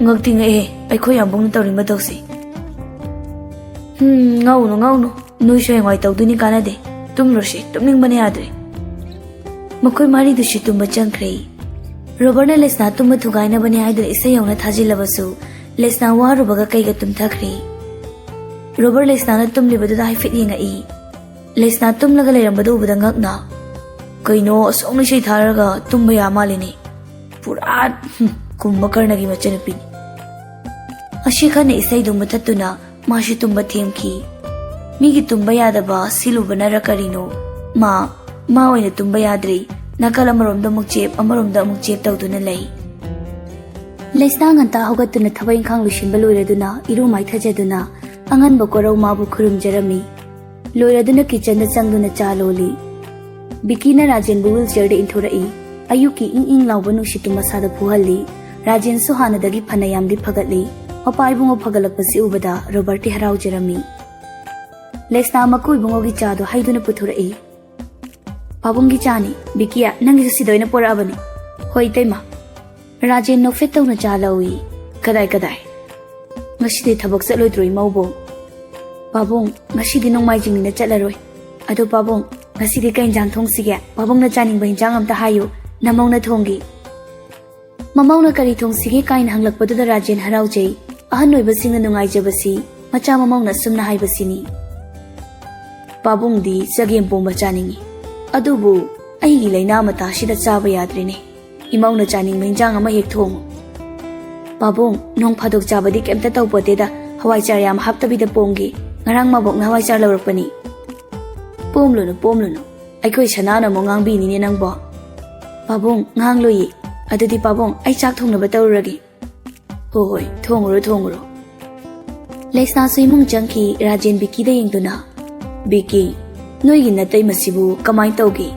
"ꯉꯛꯇꯤ ꯉꯛꯑꯦ ꯑꯩꯈꯣꯏ ꯌꯥꯝꯕꯨꯡꯅ ꯇꯧꯔꯤ ꯃꯇꯧꯁꯦ꯫" "ꯍꯨꯝ, ꯉꯛꯎꯅꯨ, ꯉꯛꯎꯅꯨ꯫ ꯅꯣꯏꯁꯨ ꯍꯌꯦꯡꯋꯥꯏ ꯇꯧꯗꯣꯏꯅꯤ, ꯀꯥꯟꯅꯗꯦ꯫ ꯇꯨꯝꯂꯨꯔꯁꯤ, ꯇꯨꯝꯅꯤꯡꯕꯅ ꯌꯥꯗ꯭ꯔꯦ꯫" ꯃꯈꯣꯏ ꯃꯔꯤꯗꯨꯁꯨ ꯇꯨꯝꯕ ꯆꯪꯈ꯭ꯔꯦ꯫ ꯔꯣꯕꯔꯠꯅ ꯂꯦꯁꯅꯥ ꯇꯨꯝꯕ ꯊꯨꯒꯥꯏꯅꯕꯅꯤ ꯍꯥꯏꯗꯨꯅ ꯏꯁꯩ ꯍꯧꯅ ꯊꯥꯖꯤꯜꯂꯕꯁꯨ, ꯂꯦꯁꯅꯥ ꯋꯥꯔꯨꯕꯒ ꯀꯩꯒ ꯇꯨꯝꯊꯈ꯭ꯔꯦ꯫ ꯔꯣꯕꯔꯠ ꯂꯦꯁꯅꯥꯅ ꯇꯨꯝꯂꯤꯕꯗꯨꯗ ꯍꯥꯏꯐꯦꯠ ꯌꯦꯡꯉꯛꯏ꯫ ꯂꯦꯁꯅꯥ ꯇꯨꯝꯂꯒ ꯂꯩꯔꯝꯕꯗꯨ ꯎꯕꯗ ꯉꯛꯅ, "ꯀꯩꯅꯣ, ꯑꯁꯨꯛꯅ ꯏꯁꯩ ꯊꯥꯔꯒ ꯇꯨꯝꯕ ꯌꯥ ꯃꯥꯜꯂꯤꯅꯦ꯫ ꯄꯨꯔꯥ, ꯍꯨꯝ, ꯀꯨꯝꯚꯀꯔꯅꯒꯤ ꯃꯆꯟꯅꯨꯄꯤꯅꯤ꯫" ꯑꯁꯤꯈꯟꯅ ꯏꯁꯩꯗꯨ ꯃꯨꯊꯠꯇꯨꯅ ꯃꯥꯁꯨ ꯇꯨꯝꯕ ꯊꯦꯝꯈꯤ꯫ ꯃꯤꯒꯤ ꯇꯨꯝꯕ ꯌꯥꯗꯕ ꯁꯤꯜꯂꯨꯕꯅꯔ ꯀꯔꯤꯅꯣ, ꯃꯥ, ꯃꯥ ꯑꯣꯏꯅ ꯇꯨꯝꯕ ꯌꯥꯗ꯭ꯔꯤ꯫ ꯅꯥꯀꯜ ꯑꯃꯔꯣꯝꯗ ꯑꯃꯨꯛ ꯆꯦꯞ, ꯑꯃꯔꯣꯝꯗ ꯑꯃꯨꯛ ꯆꯦꯞ ꯇꯧꯗꯨꯅ ꯂꯩ꯫ ꯂꯩꯁꯅꯥ ꯉꯟꯇꯥ ꯍꯧꯒꯠꯇꯨꯅ ꯊꯕꯛ ꯏꯪꯈꯥꯡ ꯂꯣꯏꯁꯤꯟꯕ ꯂꯣꯏꯔꯗꯨꯅ, ꯏꯔꯨ ꯃꯥꯏꯊꯖꯗꯨꯅ, ꯑꯉꯟꯕ ꯀꯣꯔꯧ ꯃꯥꯕꯨ ꯈꯨꯔꯨꯝꯖꯔꯝꯃꯤ꯫ ꯂꯣꯏꯔꯗꯨꯅ ꯀꯤꯆꯟꯗ ꯆꯪꯗꯨꯅ ꯆꯥ ꯂꯣꯜꯂꯤ꯫ ꯕꯤꯀꯤꯅ ꯔꯥꯖꯦꯟꯕꯨ ꯋꯤꯜꯆꯤꯌꯔꯗ ꯏꯟꯊꯣꯔꯛꯏ꯫ ꯑꯌꯨꯛꯀꯤ ꯏꯪ ꯏꯪ ꯂꯥꯎꯕ ꯅꯨꯡꯁꯤꯠꯇꯨ ꯃꯁꯥꯗ ꯐꯨꯍꯜꯂꯤ꯫ ꯔꯥꯖꯦꯟꯁꯨ ꯍꯥꯟꯅꯗꯒꯤ ꯐꯅꯌꯥꯝꯗꯤ ꯐꯒꯠꯂꯤ꯫ ꯃꯄꯥ ꯏꯕꯨꯡꯉꯣ ꯐꯒꯠꯂꯛꯄꯁꯤ ꯎꯕꯗ ꯔꯣꯕꯔꯠꯇꯤ ꯍꯔꯥꯎꯖꯔꯝꯃꯤ꯫ ꯂꯦꯁꯅꯥ ꯃꯀꯨ ꯏꯕꯨꯡꯉꯣꯒꯤ ꯆꯥꯗꯨ ꯍꯩꯗꯨꯅ ꯄꯨꯊꯣꯔꯛꯏ꯫ "ꯄꯥꯕꯨꯡꯒꯤ ꯆꯥꯅꯤ, ꯕꯤꯀꯤꯌꯥ, ꯅꯪꯒꯤꯁꯨ ꯁꯤꯗ ꯑꯣꯏꯅ ꯄꯣꯔꯛꯑꯕꯅꯤ꯫" "ꯍꯣꯏ, ꯏꯇꯩꯃ꯫" ꯔꯥꯖꯦꯟ ꯅꯣꯛꯐꯦꯠ ꯇꯧꯅ ꯆꯥ ꯂꯧꯏ꯫ "ꯀꯗꯥꯏ, ꯀꯗꯥꯏ?" "ꯉꯁꯤꯗꯤ ꯊꯕꯛ ꯆꯠꯂꯣꯏꯗ꯭ꯔꯣ ꯏꯃꯧꯕꯨ?" "ꯄꯥꯕꯨꯡ, ꯉꯁꯤꯗꯤ ꯅꯣꯡꯃꯥꯏꯖꯤꯡꯅꯤꯅ ꯆꯠꯂꯔꯣꯏ꯫ ꯑꯗꯣ ꯄꯥꯕꯨꯡ, ꯉꯁꯤꯗꯤ ꯀꯩ ꯏꯟꯖꯥꯡ ꯊꯣꯡꯁꯤꯒꯦ? ꯄꯥꯕꯨꯡꯅ ꯆꯥꯅꯤꯡꯕ ꯏꯟꯖꯥꯡ ꯑꯝꯇ ꯍꯥꯏꯌꯨ, ꯅꯃꯧꯅ ꯊꯣꯡꯒꯦ꯫" ꯃꯃꯧꯅ ꯀꯔꯤ ꯊꯣꯡꯁꯤꯒꯦ ꯀꯥꯏꯅ ꯍꯪꯂꯛꯄꯗꯨꯗ ꯔꯥꯖꯦꯟ ꯍꯔꯥꯎꯖꯩ꯫ ꯑꯍꯟ ꯑꯣꯏꯕꯁꯤꯡꯅ ꯅꯨꯡꯉꯥꯏꯖꯕꯁꯤ ꯃꯆꯥ ꯃꯃꯧꯅ ꯑꯁꯨꯝꯅ ꯍꯥꯏꯕꯁꯤꯅꯤ꯫ "ꯄꯥꯕꯨꯡꯗꯤ ꯆꯒꯦꯝ ꯄꯣꯝꯕ ꯆꯥꯅꯤꯡꯉꯤ꯫ ꯑꯗꯨꯕꯨ ꯑꯩꯒꯤ ꯂꯥꯏꯅꯥ ꯃꯇꯥꯁꯤꯗ ꯆꯥꯕ ꯌꯥꯗ꯭ꯔꯦꯅꯦ꯫ ꯏꯃꯧꯅ ꯆꯥꯅꯤꯡꯕ ꯏꯟꯖꯥꯡ ꯑꯃ ꯍꯦꯛ ꯊꯣꯡꯉꯨ꯫" "ꯄꯥꯕꯨꯡ, ꯅꯣꯡ ꯐꯥꯗꯣꯛ ꯆꯥꯕꯗꯤ ꯀꯩꯝꯇ ꯇꯧꯄꯣꯠꯇꯦꯗ꯫ ꯍꯋꯥꯏꯖꯥꯔ ꯌꯥꯝ ꯍꯥꯞꯇꯕꯤꯗ ꯄꯣꯝꯒꯦ꯫ ꯉꯔꯥꯡ ꯃꯥꯕꯣꯛꯅ ꯍꯋꯥꯏꯖꯥꯔ ꯂꯧꯔꯛꯄꯅꯤ꯫" "ꯄꯣꯝꯂꯨꯅꯨ, ꯄꯣꯝꯂꯨꯅꯨ꯫ ꯑꯩꯈꯣꯏ ꯁꯅꯥꯅ ꯑꯃꯨꯛ ꯉꯥꯡꯕꯤꯅꯤꯅꯦ ꯅꯪꯕꯣ꯫" "ꯄꯥꯕꯨꯡ, ꯉꯥꯡꯂꯣꯏꯌꯦ꯫ ꯑꯗꯨꯗꯤ ꯄꯥꯕꯨꯡ, ꯑꯩ ꯆꯥꯛ ꯊꯣꯡꯅꯕ ꯇꯧꯔꯨꯔꯒꯦ꯫" "ꯍꯣ ꯍꯣꯏ, ꯊꯣꯡꯉꯨꯔꯣ, ꯊꯣꯡꯉꯨꯔꯣ꯫" ꯂꯩꯁꯅꯥꯁꯨ ꯏꯃꯨꯡ ꯆꯪꯈꯤ, ꯔꯥꯖꯦꯟ ꯕꯤꯀꯤꯗ ꯌꯦꯡꯗꯨꯅ꯫ "ꯕꯤꯀꯤ, ꯅꯣꯏꯒꯤ ꯅꯇꯩꯃꯁꯤꯕꯨ ꯀꯃꯥꯏ ꯇꯧꯒꯦ?"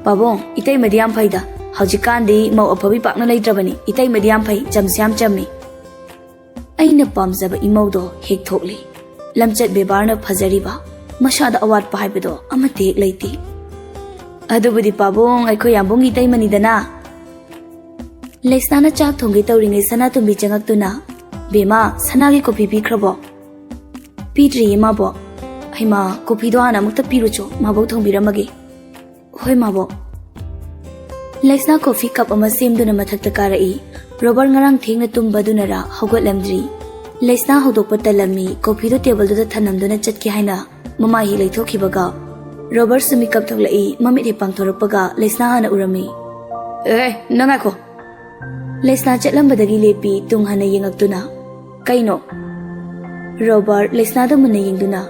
"ꯄꯥꯕꯨꯡ, ꯏꯇꯩꯃꯗꯤ ꯌꯥꯝ ꯐꯩꯗ꯫ ꯍꯧꯖꯤꯛꯀꯥꯟꯗꯤ ꯃꯧ ꯑꯐꯕꯤ ꯄꯥꯛꯅ ꯂꯩꯇ꯭ꯔꯕꯅꯤ꯫ ꯏꯇꯩꯃꯗꯤ ꯌꯥꯝ ꯐꯩ, ꯆꯝꯁꯨ ꯌꯥꯝ ꯆꯝꯃꯤ꯫" "ꯑꯩꯅ ꯄꯥꯝꯖꯕ ꯏꯃꯧꯗꯣ ꯍꯦꯛ ꯊꯣꯛꯂꯤ꯫ ꯂꯝꯆꯠ ꯕꯦꯕꯥꯔꯅ ꯐꯖꯔꯤꯕ, ꯃꯁꯥꯗ ꯑꯋꯥꯠꯄ ꯍꯥꯏꯕꯗꯣ ꯑꯃꯠꯇ ꯍꯦꯛ ꯂꯩꯇꯦ꯫" "ꯑꯗꯨꯕꯨꯗꯤ ꯄꯥꯕꯨꯡ, ꯑꯩꯈꯣꯏ ꯌꯥꯝꯕꯨꯡꯒꯤ ꯏꯇꯩꯃꯅꯤꯗꯅ꯫" ꯂꯩꯁꯅꯥꯅ ꯆꯥꯛ ꯊꯣꯡꯒꯦ ꯇꯧꯔꯤꯉꯩ ꯁꯅꯥꯇꯣꯝꯕꯤ ꯆꯪꯉꯛꯇꯨꯅ, "ꯕꯦꯝꯃ, ꯁꯅꯥꯒꯤ ꯀꯣꯐꯤ ꯄꯤꯈ꯭ꯔꯕꯣ?" "ꯄꯤꯗ꯭ꯔꯤꯌꯦ ꯃꯥꯕꯣꯛ꯫" "ꯍꯩꯃꯥ, ꯀꯣꯐꯤꯗꯣ ꯍꯥꯟꯅ ꯑꯃꯨꯛꯇ ꯄꯤꯔꯨꯆꯣ, ꯃꯥꯕꯣꯛ ꯊꯣꯡꯕꯤꯔꯝꯃꯒꯦ꯫" "ꯍꯣꯏ ꯃꯥꯕꯣꯛ꯫" ꯂꯩꯁꯅꯥ ꯀꯣꯐꯤ ꯀꯞ ꯑꯃ ꯁꯦꯝꯗꯨꯅ ꯃꯊꯛꯇ ꯀꯥꯔꯛꯏ꯫ ꯔꯣꯕꯔꯠ ꯉꯔꯥꯡ ꯊꯦꯡꯅ ꯇꯨꯝꯕꯗꯨꯅꯔꯥ ꯍꯧꯒꯠꯂꯝꯗ꯭ꯔꯤ꯫ ꯂꯩꯁꯅꯥ ꯍꯧꯗꯣꯛꯄ ꯇꯜꯂꯝꯃꯤ, ꯀꯣꯐꯤꯗꯣ ꯇꯦꯕꯜꯗꯨꯗ ꯊꯅꯝꯗꯨꯅ ꯆꯠꯀꯦ ꯍꯥꯏꯅ ꯃꯃꯥꯏ ꯍꯦꯛ ꯂꯩꯊꯣꯛꯈꯤꯕꯒ ꯔꯣꯕꯔꯠꯁꯨ ꯃꯤꯀꯞ ꯊꯣꯛꯂꯛꯏ꯫ ꯃꯃꯤꯠ ꯍꯦꯛ ꯄꯥꯡꯊꯣꯔꯛꯄꯒ ꯂꯩꯁꯅꯥ ꯍꯥꯟꯅ ꯎꯔꯝꯃꯤ꯫ "ꯑꯦ, ꯅꯪ ꯉꯥꯏꯈꯣ꯫" ꯂꯩꯁꯅꯥ ꯆꯠꯂꯝꯕꯗꯒꯤ ꯂꯦꯞꯄꯤ, ꯇꯨꯡ ꯍꯟꯅ ꯌꯦꯡꯉꯛꯇꯨꯅ꯫ "ꯀꯩꯅꯣ?" ꯔꯣꯕꯔꯠ ꯂꯩꯁꯅꯥꯗ ꯃꯨꯟꯅ ꯌꯦꯡꯗꯨꯅ,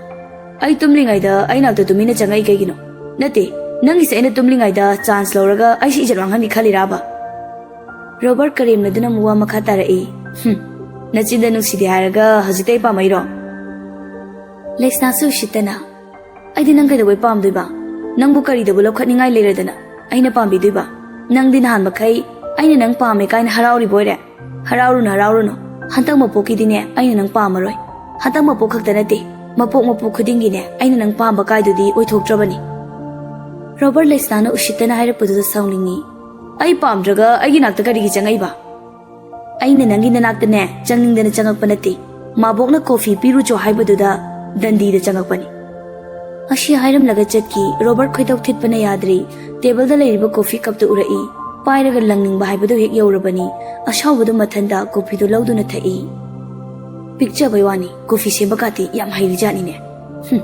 "ꯑꯩ ꯇꯨꯝꯂꯤꯉꯩꯗ ꯑꯩ ꯅꯥꯛꯇ ꯇꯨꯃꯤꯟꯅ ꯆꯪꯉꯛꯏ ꯀꯩꯒꯤꯅꯣ? ꯅꯠꯇꯦ, ꯅꯪꯒꯤꯁꯦ ꯑꯩꯅ ꯇꯨꯝꯂꯤꯉꯩꯗ ꯆꯥꯟꯁ ꯂꯧꯔꯒ ꯑꯩꯁꯦ ꯏꯖꯠ ꯃꯥꯡꯍꯟꯒꯦ ꯈꯜꯂꯤꯔꯥꯕ?" ꯔꯣꯕꯔꯠ ꯀꯔꯦꯝꯅꯗꯨꯅ ꯑꯃꯨꯛ ꯋꯥ ꯃꯈꯥ ꯇꯥꯔꯛꯏ꯫ "ꯍꯨꯝ, ꯅꯆꯤꯟꯗ ꯅꯨꯡꯁꯤꯗꯦ ꯍꯥꯏꯔꯒ ꯍꯧꯖꯤꯛꯇ ꯑꯩ ꯄꯥꯝꯃꯛꯏꯔꯣ?" ꯂꯩꯁꯅꯥꯁꯨ ꯎꯁꯤꯠꯇꯅ, "ꯑꯩꯗꯤ ꯅꯪ ꯀꯩꯗꯧꯕꯩ ꯄꯥꯝꯗꯣꯏꯕ? ꯅꯪꯕꯨ ꯀꯔꯤꯗꯕꯨ ꯂꯧꯈꯠꯅꯤꯡꯉꯥꯏ ꯂꯩꯔꯗꯅ ꯑꯩꯅ ꯄꯥꯝꯕꯤꯗꯣꯏꯕ? ꯅꯪꯗꯤ ꯅꯍꯥꯟ ꯃꯈꯩ ꯑꯩꯅ ꯅꯪ ꯄꯥꯝꯃꯦ ꯀꯥꯏꯅ ꯍꯔꯥꯎꯔꯤꯕ ꯑꯣꯏꯔꯦ꯫ ꯍꯔꯥꯎꯔꯨꯅꯨ, ꯍꯔꯥꯎꯔꯨꯅꯨ꯫ ꯍꯟꯗꯛ ꯃꯄꯣꯛꯀꯤꯗꯤꯅꯦ ꯑꯩꯅ ꯅꯪ ꯄꯥꯝꯃꯔꯣꯏ꯫ ꯍꯟꯗꯛ ꯃꯄꯣꯛ ꯈꯛꯇ ꯅꯠꯇꯦ, ꯃꯄꯣꯛ ꯃꯄꯣꯛ ꯈꯨꯗꯤꯡꯒꯤꯅꯦ ꯑꯩꯅ ꯅꯪ ꯄꯥꯝꯕ ꯀꯥꯏꯗꯨꯗꯤ ꯑꯣꯏꯊꯣꯛꯇ꯭ꯔꯕꯅꯤ꯫" ꯔꯣꯕꯔꯠ ꯂꯩꯁꯅꯥꯅ ꯎꯁꯤꯠꯇꯅ ꯍꯥꯏꯔꯛꯄꯗꯨꯗ ꯁꯥꯎꯅꯤꯡꯉꯤ꯫ "ꯑꯩ ꯄꯥꯝꯗ꯭ꯔꯒ ꯑꯩꯒꯤ ꯅꯥꯛꯇ ꯀꯔꯤꯒꯤ ꯆꯪꯉꯛꯏꯕ?" ꯑꯩꯅ ꯅꯪꯒꯤ ꯅꯅꯥꯛꯇꯅꯦ ꯆꯪꯅꯤꯡꯗꯅ ꯆꯪꯉꯛꯄ ꯅꯠꯇꯦ꯫ ꯃꯥꯕꯣꯛꯅ ꯀꯣꯐꯤ ꯄꯤꯔꯨꯆꯣ ꯍꯥꯏꯕꯗꯨꯗ ꯗꯟꯗꯤꯗ ꯆꯪꯉꯛꯄꯅꯤ꯫ ꯑꯁꯤ ꯍꯥꯏꯔꯝꯂꯒ ꯆꯠꯈꯤ꯫ ꯔꯣꯕꯔꯠ ꯈꯣꯏꯗꯧ ꯊꯤꯠꯄꯅ ꯌꯥꯗ꯭ꯔꯤ꯫ ꯇꯦꯕꯜꯗ ꯂꯩꯔꯤꯕ ꯀꯣꯐꯤ ꯀꯞꯇꯨ ꯎꯔꯛꯏ꯫ ꯄꯥꯏꯔꯒ ꯂꯪꯅꯤꯡꯕ ꯍꯥꯏꯕꯗꯨ ꯍꯦꯛ ꯌꯧꯔꯕꯅꯤ꯫ ꯑꯁꯥꯎꯕꯗꯨ ꯃꯊꯟꯗ ꯀꯣꯐꯤꯗꯨ ꯂꯧꯗꯨꯅ ꯊꯛꯏ꯫ ꯄꯤꯛꯆꯕꯩ ꯋꯥꯅꯤ, ꯀꯣꯐꯤ ꯁꯦꯝꯕ ꯀꯥꯇꯤ ꯌꯥꯝ ꯍꯩꯔꯤꯖꯥꯠꯅꯤꯅꯦ꯫ ꯍꯨꯝ꯫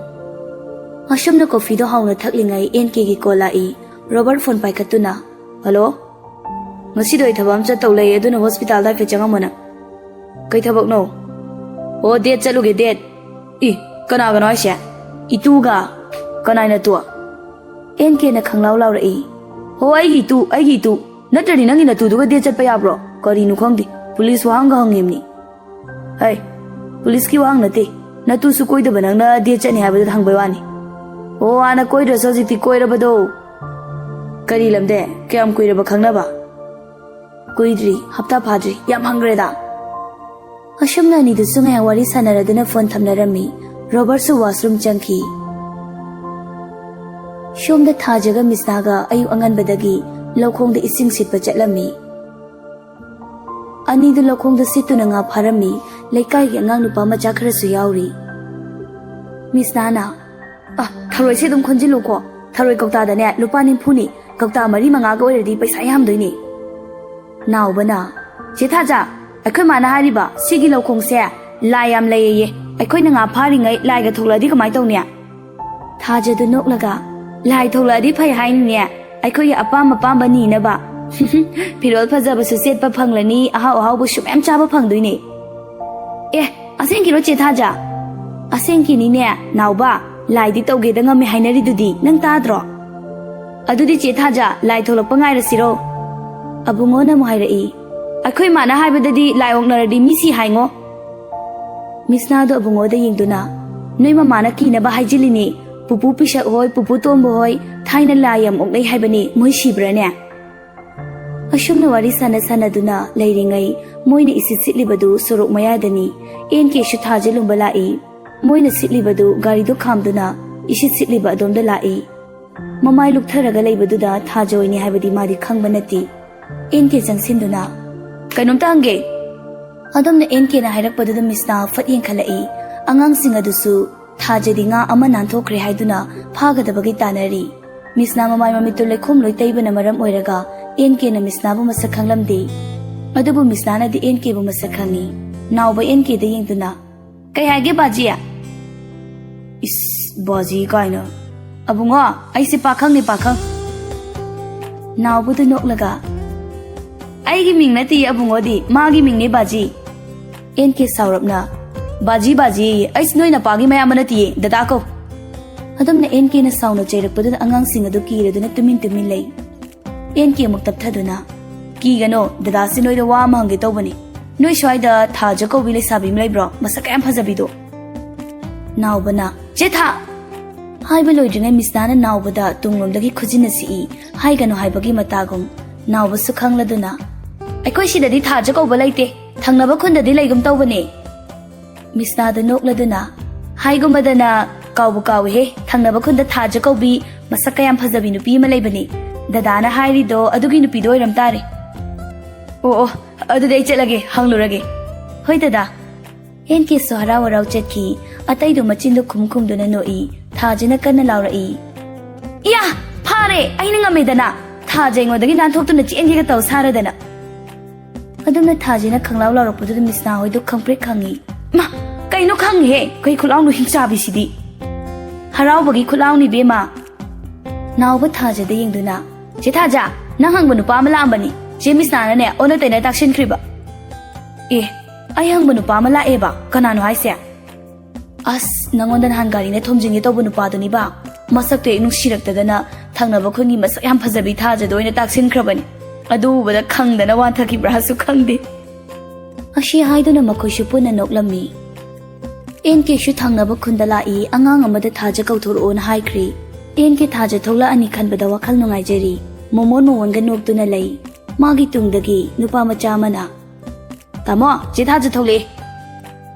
ꯑꯁꯨꯝꯅ ꯀꯣꯐꯤꯗꯣ ꯍꯥꯎꯅ ꯊꯛꯂꯤꯉꯩ ꯑꯦꯟ ꯀꯦꯒꯤ ꯀꯣꯜ ꯂꯥꯛꯏ꯫ ꯔꯣꯕꯔꯠ ꯐꯣꯟ ꯄꯥꯏꯈꯠꯇꯨꯅ, "ꯍꯜꯂꯣ?" "ꯉꯁꯤꯗꯣ ꯑꯩ ꯊꯕꯛ ꯑꯃ ꯆꯠꯇꯧ ꯂꯩ, ꯑꯗꯨꯅ ꯍꯣꯁꯄꯤꯇꯥꯜꯗ ꯍꯥꯏꯐꯦꯠ ꯆꯪꯉꯝꯃꯣ ꯅꯪ꯫" "ꯀꯩ ꯊꯕꯛꯅꯣ?" "ꯑꯣ, ꯗꯦꯠ ꯆꯠꯂꯨꯒꯦ, ꯗꯦꯠ꯫" "ꯏ, ꯀꯅꯥꯒꯅꯣ ꯍꯥꯏꯁꯦ?" "ꯏꯇꯨꯒ꯫" "ꯀꯅꯥꯏ ꯅꯇꯨ?" ꯑꯦꯟ ꯀꯦꯅ ꯈꯪꯂꯥꯎ ꯂꯥꯎꯔꯛꯏ꯫ "ꯍꯣ, ꯑꯩꯒꯤ ꯏꯇꯨ, ꯑꯩꯒꯤ ꯏꯇꯨ꯫ ꯅꯠꯇ꯭ꯔꯗꯤ ꯅꯪꯒꯤ ꯅꯇꯨꯗꯨꯒ ꯗꯦꯠ ꯆꯠꯄ ꯌꯥꯕ꯭ꯔꯣ? ꯀꯔꯤꯅꯣ ꯈꯪꯗꯦ, ꯄꯨꯂꯤꯁ ꯋꯥꯍꯪꯒ ꯍꯪꯉꯤꯕꯅꯤ꯫" "ꯍꯩ, ꯄꯨꯂꯤꯁꯀꯤ ꯋꯥꯍꯪ ꯅꯠꯇꯦ꯫ ꯅꯇꯨꯁꯨ ꯀꯣꯏꯗꯕ ꯅꯪꯅ ꯗꯦꯠ ꯆꯠꯅꯤ ꯍꯥꯏꯕꯗꯨꯗ ꯍꯪꯕꯩ ꯋꯥꯅꯤ꯫" "ꯑꯣ, ꯍꯥꯟꯅ ꯀꯣꯏꯗ꯭ꯔꯁꯨ ꯍꯧꯖꯤꯛꯇꯤ ꯀꯣꯏꯔꯕꯗꯣ꯫" "ꯀꯔꯤ ꯂꯝꯗꯦ? ꯀꯌꯥꯝ ꯀꯨꯏꯔꯕ ꯈꯪꯅꯕ?" "ꯀꯨꯏꯗ꯭ꯔꯤ, ꯍꯞꯇꯥ ꯐꯥꯗ꯭ꯔꯤ꯫" "ꯌꯥꯝ ꯍꯪꯈ꯭ꯔꯦꯗ꯫" ꯑꯁꯨꯝꯅ ꯑꯅꯤꯗꯨꯁꯨ ꯉꯥꯏꯍꯥꯛ ꯋꯥꯔꯤ ꯁꯥꯟꯅꯔꯗꯨꯅ ꯐꯣꯟ ꯊꯝꯅꯔꯝꯃꯤ꯫ ꯔꯣꯕꯔꯠꯁꯨ ꯋꯥꯁꯔꯨꯝ ꯆꯪꯈꯤ꯫ ꯁꯣꯝꯗ ꯊꯥꯖꯒ ꯃꯤꯁꯅꯥꯒ ꯑꯌꯨꯛ ꯑꯉꯟꯕꯗꯒꯤ ꯂꯧꯈꯣꯡꯗ ꯏꯁꯤꯡ ꯁꯤꯠꯄ ꯆꯠꯂꯝꯃꯤ꯫ ꯑꯅꯤꯗꯨ ꯂꯧꯈꯣꯡꯗ ꯁꯤꯠꯇꯨꯅ ꯉꯥ ꯐꯥꯔꯝꯃꯤ꯫ ꯂꯩꯀꯥꯏꯒꯤ ꯑꯉꯥꯡ ꯅꯨꯄꯥ ꯃꯆꯥ ꯈꯔꯁꯨ ꯌꯥꯎꯔꯤ꯫ ꯃꯤꯁꯅꯥꯅ, "ꯑ, ꯊꯔꯣꯏꯁꯦ ꯑꯗꯨꯝ ꯈꯣꯟꯖꯤꯜꯂꯨꯀꯣ꯫ ꯊꯔꯣꯏ ꯀꯧꯇꯥꯗꯅꯦ ꯂꯨꯄꯥ ꯅꯤꯐꯨꯅꯤ꯫ ꯀꯧꯇꯥ ꯃꯔꯤ ꯃꯉꯥꯒ ꯑꯣꯏꯔꯗꯤ ꯄꯩꯁꯥ ꯌꯥꯝꯗꯣꯏꯅꯤ꯫" ꯅꯥꯎꯕꯅ, "ꯆꯦ ꯊꯥꯖ, ꯑꯩꯈꯣꯏ ꯃꯥꯅ ꯍꯥꯏꯔꯤꯕ ꯁꯤꯒꯤ ꯂꯧꯈꯣꯡꯁꯦ ꯂꯥꯏ ꯌꯥꯝ ꯂꯩꯌꯦꯌꯦ꯫ ꯑꯩꯈꯣꯏꯅ ꯉꯥ ꯐꯥꯔꯤꯉꯩ ꯂꯥꯏꯒ ꯊꯣꯛꯂꯛꯑꯗꯤ ꯀꯃꯥꯏ ꯇꯧꯅꯤ?" ꯊꯥꯖꯗꯨ ꯅꯣꯛꯂꯒ, "ꯂꯥꯏ ꯊꯣꯛꯂꯛꯑꯗꯤ ꯐꯩ ꯍꯥꯏꯅꯤꯅꯦ꯫ ꯑꯩꯈꯣꯏꯒꯤ ꯑꯄꯥꯝ ꯑꯄꯥꯝꯕ ꯅꯤꯅꯕ꯫ ꯐꯤꯔꯣꯜ ꯐꯖꯕꯁꯨ ꯁꯦꯠꯄ ꯐꯪꯂꯅꯤ, ꯑꯍꯥꯎ ꯑꯍꯥꯎꯕꯁꯨ ꯃꯌꯥꯝ ꯆꯥꯕ ꯐꯪꯗꯣꯏꯅꯦ꯫" "ꯑꯦ, ꯑꯁꯦꯡꯀꯤꯔꯣ ꯆꯦ ꯊꯥꯖ?" "ꯑꯁꯦꯡꯀꯤꯅꯤꯅꯦ ꯅꯥꯎꯕ, ꯂꯥꯏꯗꯤ ꯇꯧꯒꯦꯗ ꯉꯝꯃꯦ ꯍꯥꯏꯅꯔꯤꯗꯨꯗꯤ ꯅꯪ ꯇꯥꯗ꯭ꯔꯣ?" "ꯑꯗꯨꯗꯤ ꯆꯦ ꯊꯥꯖ, ꯂꯥꯏ ꯊꯣꯛꯂꯛꯄ ꯉꯥꯏꯔꯁꯤꯔꯣ?" ꯑꯕꯨꯡꯉꯣꯅ ꯑꯃꯨꯛ ꯍꯥꯏꯔꯛꯏ, "ꯑꯩꯈꯣꯏ ꯃꯥꯅ ꯍꯥꯏꯕꯗꯗꯤ ꯂꯥꯏ ꯑꯣꯛꯅꯔꯗꯤ ꯃꯤ ꯁꯤ ꯍꯥꯏꯉꯣ꯫" ꯃꯤꯁꯅꯥꯗꯣ ꯑꯕꯨꯡꯉꯣꯗ ꯌꯦꯡꯗꯨꯅ, "ꯅꯣꯏ ꯃꯃꯥꯅ ꯀꯤꯅꯕ ꯍꯥꯏꯖꯤꯜꯂꯤꯅꯤ꯫ ꯄꯨꯄꯨ ꯄꯤꯁꯛ ꯍꯣꯏ, ꯄꯨꯄꯨ ꯇꯣꯝꯕ ꯍꯣꯏ ꯊꯥꯏꯅ ꯂꯥꯏ ꯌꯥꯝ ꯑꯣꯛꯅꯩ ꯍꯥꯏꯕꯅꯤ, ꯃꯣꯏ ꯁꯤꯕ꯭ꯔꯥꯅꯦ?" ꯑꯁꯨꯝꯅ ꯋꯥꯔꯤ ꯁꯥꯟꯅ ꯁꯥꯟꯅꯗꯨꯅ ꯂꯩꯔꯤꯉꯩ, ꯃꯣꯏꯅ ꯏꯁꯤꯠ ꯁꯤꯠꯂꯤꯕꯗꯨ ꯁꯣꯔꯣꯛ ꯃꯌꯥꯗꯅꯤ꯫ ꯑꯦꯟ ꯀꯦꯁꯨ ꯊꯥꯖ ꯂꯨꯝꯕ ꯂꯥꯛꯏ꯫ ꯃꯣꯏꯅ ꯁꯤꯠꯂꯤꯕꯗꯨ ꯒꯥꯔꯤꯗꯨ ꯈꯥꯝꯗꯨꯅ ꯏꯁꯤꯠ ꯁꯤꯠꯂꯤꯕ ꯑꯗꯣꯝꯗ ꯂꯥꯛꯏ꯫ ꯃꯃꯥꯏ ꯂꯨꯛꯊꯔꯒ ꯂꯩꯕꯗꯨꯗ ꯊꯥꯖ ꯑꯣꯏꯅꯤ ꯍꯥꯏꯕꯗꯤ ꯃꯥꯗꯤ ꯈꯪꯕ ꯅꯠꯇꯦ꯫ ꯑꯦꯟ ꯀꯦ ꯆꯪꯁꯤꯟꯗꯨꯅ, ꯀꯩꯅꯣꯝꯇ ꯍꯪꯒꯦ꯫ ꯑꯗꯨꯝꯅ ꯑꯦꯟ ꯀꯦꯅ ꯍꯥꯏꯔꯛꯄꯗꯨꯗ ꯃꯤꯁꯅꯥ ꯐꯠ ꯌꯦꯡꯈꯠꯂꯛꯏ꯫ ꯑꯉꯥꯡꯁꯤꯡ ꯑꯗꯨꯁꯨ ꯊꯥꯖꯗꯤ ꯉꯥ ꯑꯃ ꯅꯥꯟꯊꯣꯛꯈ꯭ꯔꯦ ꯍꯥꯏꯗꯨꯅ ꯐꯥꯒꯗꯕꯒꯤ ꯇꯥꯟꯅꯔꯤ꯫ ꯃꯤꯁꯅꯥ ꯃꯃꯥꯏ ꯃꯃꯤꯠꯇꯨ ꯂꯩꯈꯣꯝ ꯂꯣꯏ ꯇꯩꯕꯅ ꯃꯔꯝ ꯑꯣꯏꯔꯒ ꯑꯦꯟ ꯀꯦꯅ ꯃꯤꯁꯅꯥꯕꯨ ꯃꯁꯛ ꯈꯪꯂꯝꯗꯦ꯫ ꯑꯗꯨꯕꯨ ꯃꯤꯁꯅꯥꯅꯗꯤ ꯑꯦꯟ ꯀꯦꯕꯨ ꯃꯁꯛ ꯈꯪꯏ꯫ ꯅꯥꯎꯕ ꯑꯦꯟ ꯀꯦꯗ ꯌꯦꯡꯗꯨꯅ, "ꯀꯩ ꯍꯥꯏꯒꯦ ꯕꯥꯖꯤ?" "ꯏꯁ, ꯕꯥꯖꯤ ꯀꯥꯏꯅ꯫ ꯑꯕꯨꯡꯉꯣ, ꯑꯩꯁꯦ ꯄꯥꯈꯪꯅꯤ, ꯄꯥꯈꯪ꯫" ꯅꯥꯎꯕꯗꯨ ꯅꯣꯛꯂꯒ, "ꯑꯩꯒꯤ ꯃꯤꯡ ꯅꯠꯇꯤꯌꯦ ꯑꯕꯨꯡꯉꯣꯗꯤ, ꯃꯥꯒꯤ ꯃꯤꯡꯅꯦ ꯕꯥꯖꯤ꯫" ꯑꯦꯟ ꯀꯦ ꯁꯥꯎꯔꯞꯅ, "ꯕꯥꯖꯤ, ꯕꯥꯖꯤ, ꯑꯩꯁꯦ ꯅꯣꯏ ꯅꯄꯥꯒꯤ ꯃꯌꯥꯝꯕ ꯅꯠꯇꯤꯌꯦ, ꯗꯗꯥ ꯀꯧ꯫" ꯑꯗꯨꯝꯅ ꯑꯦꯟ ꯀꯦꯅ ꯁꯥꯎꯅ ꯆꯩꯔꯛꯄꯗꯨꯗ ꯑꯉꯥꯡꯁꯤꯡ ꯑꯗꯨ ꯀꯤꯔꯗꯨꯅ ꯇꯨꯃꯤꯟ ꯇꯨꯃꯤꯟ ꯂꯩ꯫ ꯑꯦꯟ ꯀꯦ ꯑꯃꯨꯛ ꯇꯞꯊꯗꯨꯅ, "ꯀꯤꯒꯅꯣ, ꯗꯗꯥꯁꯦ ꯅꯣꯏꯗ ꯋꯥ ꯑꯃ ꯍꯪꯒꯦ ꯇꯧꯕꯅꯤ꯫ ꯅꯣꯏ ꯁ꯭ꯋꯥꯏꯗ ꯊꯥꯖ ꯀꯧꯕꯤ ꯂꯩꯁꯥꯕꯤ ꯑꯃ ꯂꯩꯕ꯭ꯔꯣ? ꯃꯁꯛ ꯀꯌꯥꯝ ꯐꯖꯕꯤꯗꯣ?" ꯅꯥꯎꯕꯅ, "ꯆꯦ ꯊꯥ!" ꯍꯥꯏꯕ ꯂꯣꯏꯗ꯭ꯔꯤꯉꯩ ꯃꯤꯁꯅꯥꯅ ꯅꯥꯎꯕꯗ ꯇꯨꯡꯂꯣꯝꯗꯒꯤ ꯈꯨꯖꯤꯟꯅ ꯁꯤꯛꯏ꯫ ꯍꯥꯏꯒꯅꯨ ꯍꯥꯏꯕꯒꯤ ꯃꯇꯥꯒꯨꯝ꯫ ꯅꯥꯎꯕꯁꯨ ꯈꯪꯂꯗꯨꯅ, "ꯑꯩꯈꯣꯏ ꯁꯤꯗꯗꯤ ꯊꯥꯖ ꯀꯧꯕ ꯂꯩꯇꯦ꯫ ꯊꯪꯅꯕ ꯈꯨꯟꯗꯗꯤ ꯂꯩꯒꯨꯝ ꯇꯧꯕꯅꯦ꯫" ꯃꯤꯁꯅꯥꯗ ꯅꯣꯛꯂꯗꯨꯅ, "ꯍꯥꯏꯒꯨꯝꯕꯗꯅ ꯀꯥꯎꯕꯨ ꯀꯥꯎꯏꯍꯦ, ꯊꯪꯅꯕ ꯈꯨꯟꯗ ꯊꯥꯖ ꯀꯧꯕꯤ ꯃꯁꯛ ꯀꯌꯥꯝ ꯐꯖꯕꯤ ꯅꯨꯄꯤ ꯑꯃ ꯂꯩꯕꯅꯤ꯫ ꯗꯗꯥꯅ ꯍꯥꯏꯔꯤꯗꯣ ꯑꯗꯨꯒꯤ ꯅꯨꯄꯤꯗꯣ ꯑꯣꯏꯔꯝ ꯇꯥꯔꯦ꯫" "ꯑꯣ, ꯑꯣ, ꯑꯗꯨꯗꯤ ꯑꯩ ꯆꯠꯂꯒꯦ, ꯍꯪꯂꯨꯔꯒꯦ꯫" "ꯍꯣꯏ ꯗꯗꯥ꯫" ꯑꯦꯟ ꯀꯦꯁꯨ ꯍꯔꯥꯎ ꯍꯔꯥꯎ ꯆꯠꯈꯤ꯫ ꯑꯇꯩꯗꯨ ꯃꯆꯤꯟꯗꯨ ꯈꯨꯝ ꯈꯨꯝꯗꯨꯅ ꯅꯣꯛꯏ꯫ ꯊꯥꯖꯅ ꯀꯟꯅ ꯂꯥꯎꯔꯛꯏ, "ꯏꯌꯥ! ꯐꯥꯔꯦ! ꯑꯩꯅ ꯉꯝꯃꯦꯗꯅ! ꯊꯥꯖ ꯑꯩꯉꯣꯟꯗꯒꯤ ꯅꯥꯟꯊꯣꯛꯇꯨꯅ ꯆꯦꯟꯒꯦꯒ ꯇꯧ ꯁꯥꯔꯗꯅ!" ꯑꯗꯨꯝꯅ ꯊꯥꯖꯅ ꯈꯪꯂꯥꯎ ꯂꯥꯎꯔꯛꯄꯗꯨꯗ ꯃꯤꯁꯅꯥ ꯍꯣꯏꯗꯨ ꯈꯪꯄ꯭ꯔꯦꯛ ꯈꯪꯉꯤ꯫ "ꯃꯥ! ꯀꯩꯅꯣ ꯈꯪꯉꯤꯍꯦ? ꯀꯩ ꯈꯨꯠꯂꯥꯎꯅꯣ ꯍꯤꯡꯆꯥꯕꯤꯁꯤꯗꯤ?" "ꯍꯔꯥꯎꯕꯒꯤ ꯈꯨꯠꯂꯥꯎꯅꯤ ꯏꯕꯦꯝꯃ꯫" ꯅꯥꯎꯕ ꯊꯥꯖꯗ ꯌꯦꯡꯗꯨꯅ, "ꯆꯦ ꯊꯥꯖ, ꯅꯪ ꯍꯪꯕ ꯅꯨꯄꯥ ꯑꯃ ꯂꯥꯛꯑꯝꯕꯅꯤ꯫ ꯆꯦ ꯃꯤꯁꯅꯥꯅꯅꯦ ꯑꯣꯟꯅ ꯇꯩꯅ ꯇꯥꯛꯁꯤꯟꯈ꯭ꯔꯤꯕ꯫" "ꯑꯦ, ꯑꯩ ꯍꯪꯕ ꯅꯨꯄꯥ ꯑꯃ ꯂꯥꯛꯑꯦꯕ? ꯀꯅꯥꯅꯣ ꯍꯥꯏꯁꯦ?" "ꯑꯁ, ꯅꯪꯉꯣꯟꯗ ꯅꯍꯥꯟ ꯒꯥꯔꯤꯅ ꯊꯣꯝꯖꯤꯟꯒꯦ ꯇꯧꯕ ꯅꯨꯄꯥꯗꯨꯅꯤꯕ꯫ ꯃꯁꯛꯇꯣ ꯍꯦꯛ ꯅꯨꯡꯁꯤꯔꯛꯇꯗꯅ ꯊꯪꯅꯕ ꯈꯨꯟꯒꯤ ꯃꯁꯛ ꯌꯥꯝ ꯐꯖꯕꯤ ꯊꯥꯖꯗ ꯑꯣꯏꯅ ꯇꯥꯛꯁꯤꯟꯈ꯭ꯔꯕꯅꯤ꯫ ꯑꯗꯨ ꯎꯕꯗ ꯈꯪꯗꯅ ꯋꯥꯟꯊꯈꯤꯕ꯭ꯔꯥꯁꯨ ꯈꯪꯗꯦ꯫" ꯑꯁꯤ ꯍꯥꯏꯗꯨꯅ ꯃꯈꯣꯏꯁꯨ ꯄꯨꯟꯅ ꯅꯣꯛꯂꯝꯃꯤ꯫ ꯑꯦꯟ ꯀꯦꯁꯨ ꯊꯪꯅꯕ ꯈꯨꯟꯗ ꯂꯥꯛꯏ, ꯑꯉꯥꯡ ꯑꯃꯗ ꯊꯥꯖ ꯀꯧꯊꯣꯔꯛꯑꯣꯅ ꯍꯥꯏꯈ꯭ꯔꯦ꯫ ꯑꯦꯟ ꯀꯦ ꯊꯥꯖ ꯊꯣꯛꯂꯛꯑꯅꯤ ꯈꯟꯕꯗ ꯋꯥꯈꯜ ꯅꯨꯡꯉꯥꯏꯖꯔꯤ꯫ ꯃꯣꯃꯣꯟ ꯃꯣꯃꯣꯟꯒ ꯅꯣꯛꯇꯨꯅ ꯂꯩ꯫ ꯃꯥꯒꯤ ꯇꯨꯡꯗꯒꯤ ꯅꯨꯄꯥ ꯃꯆꯥ ꯑꯃꯅ, "ꯇꯥꯃꯣ, ꯆꯦ ꯊꯥꯖ ꯊꯣꯛꯂꯛꯑꯦ꯫"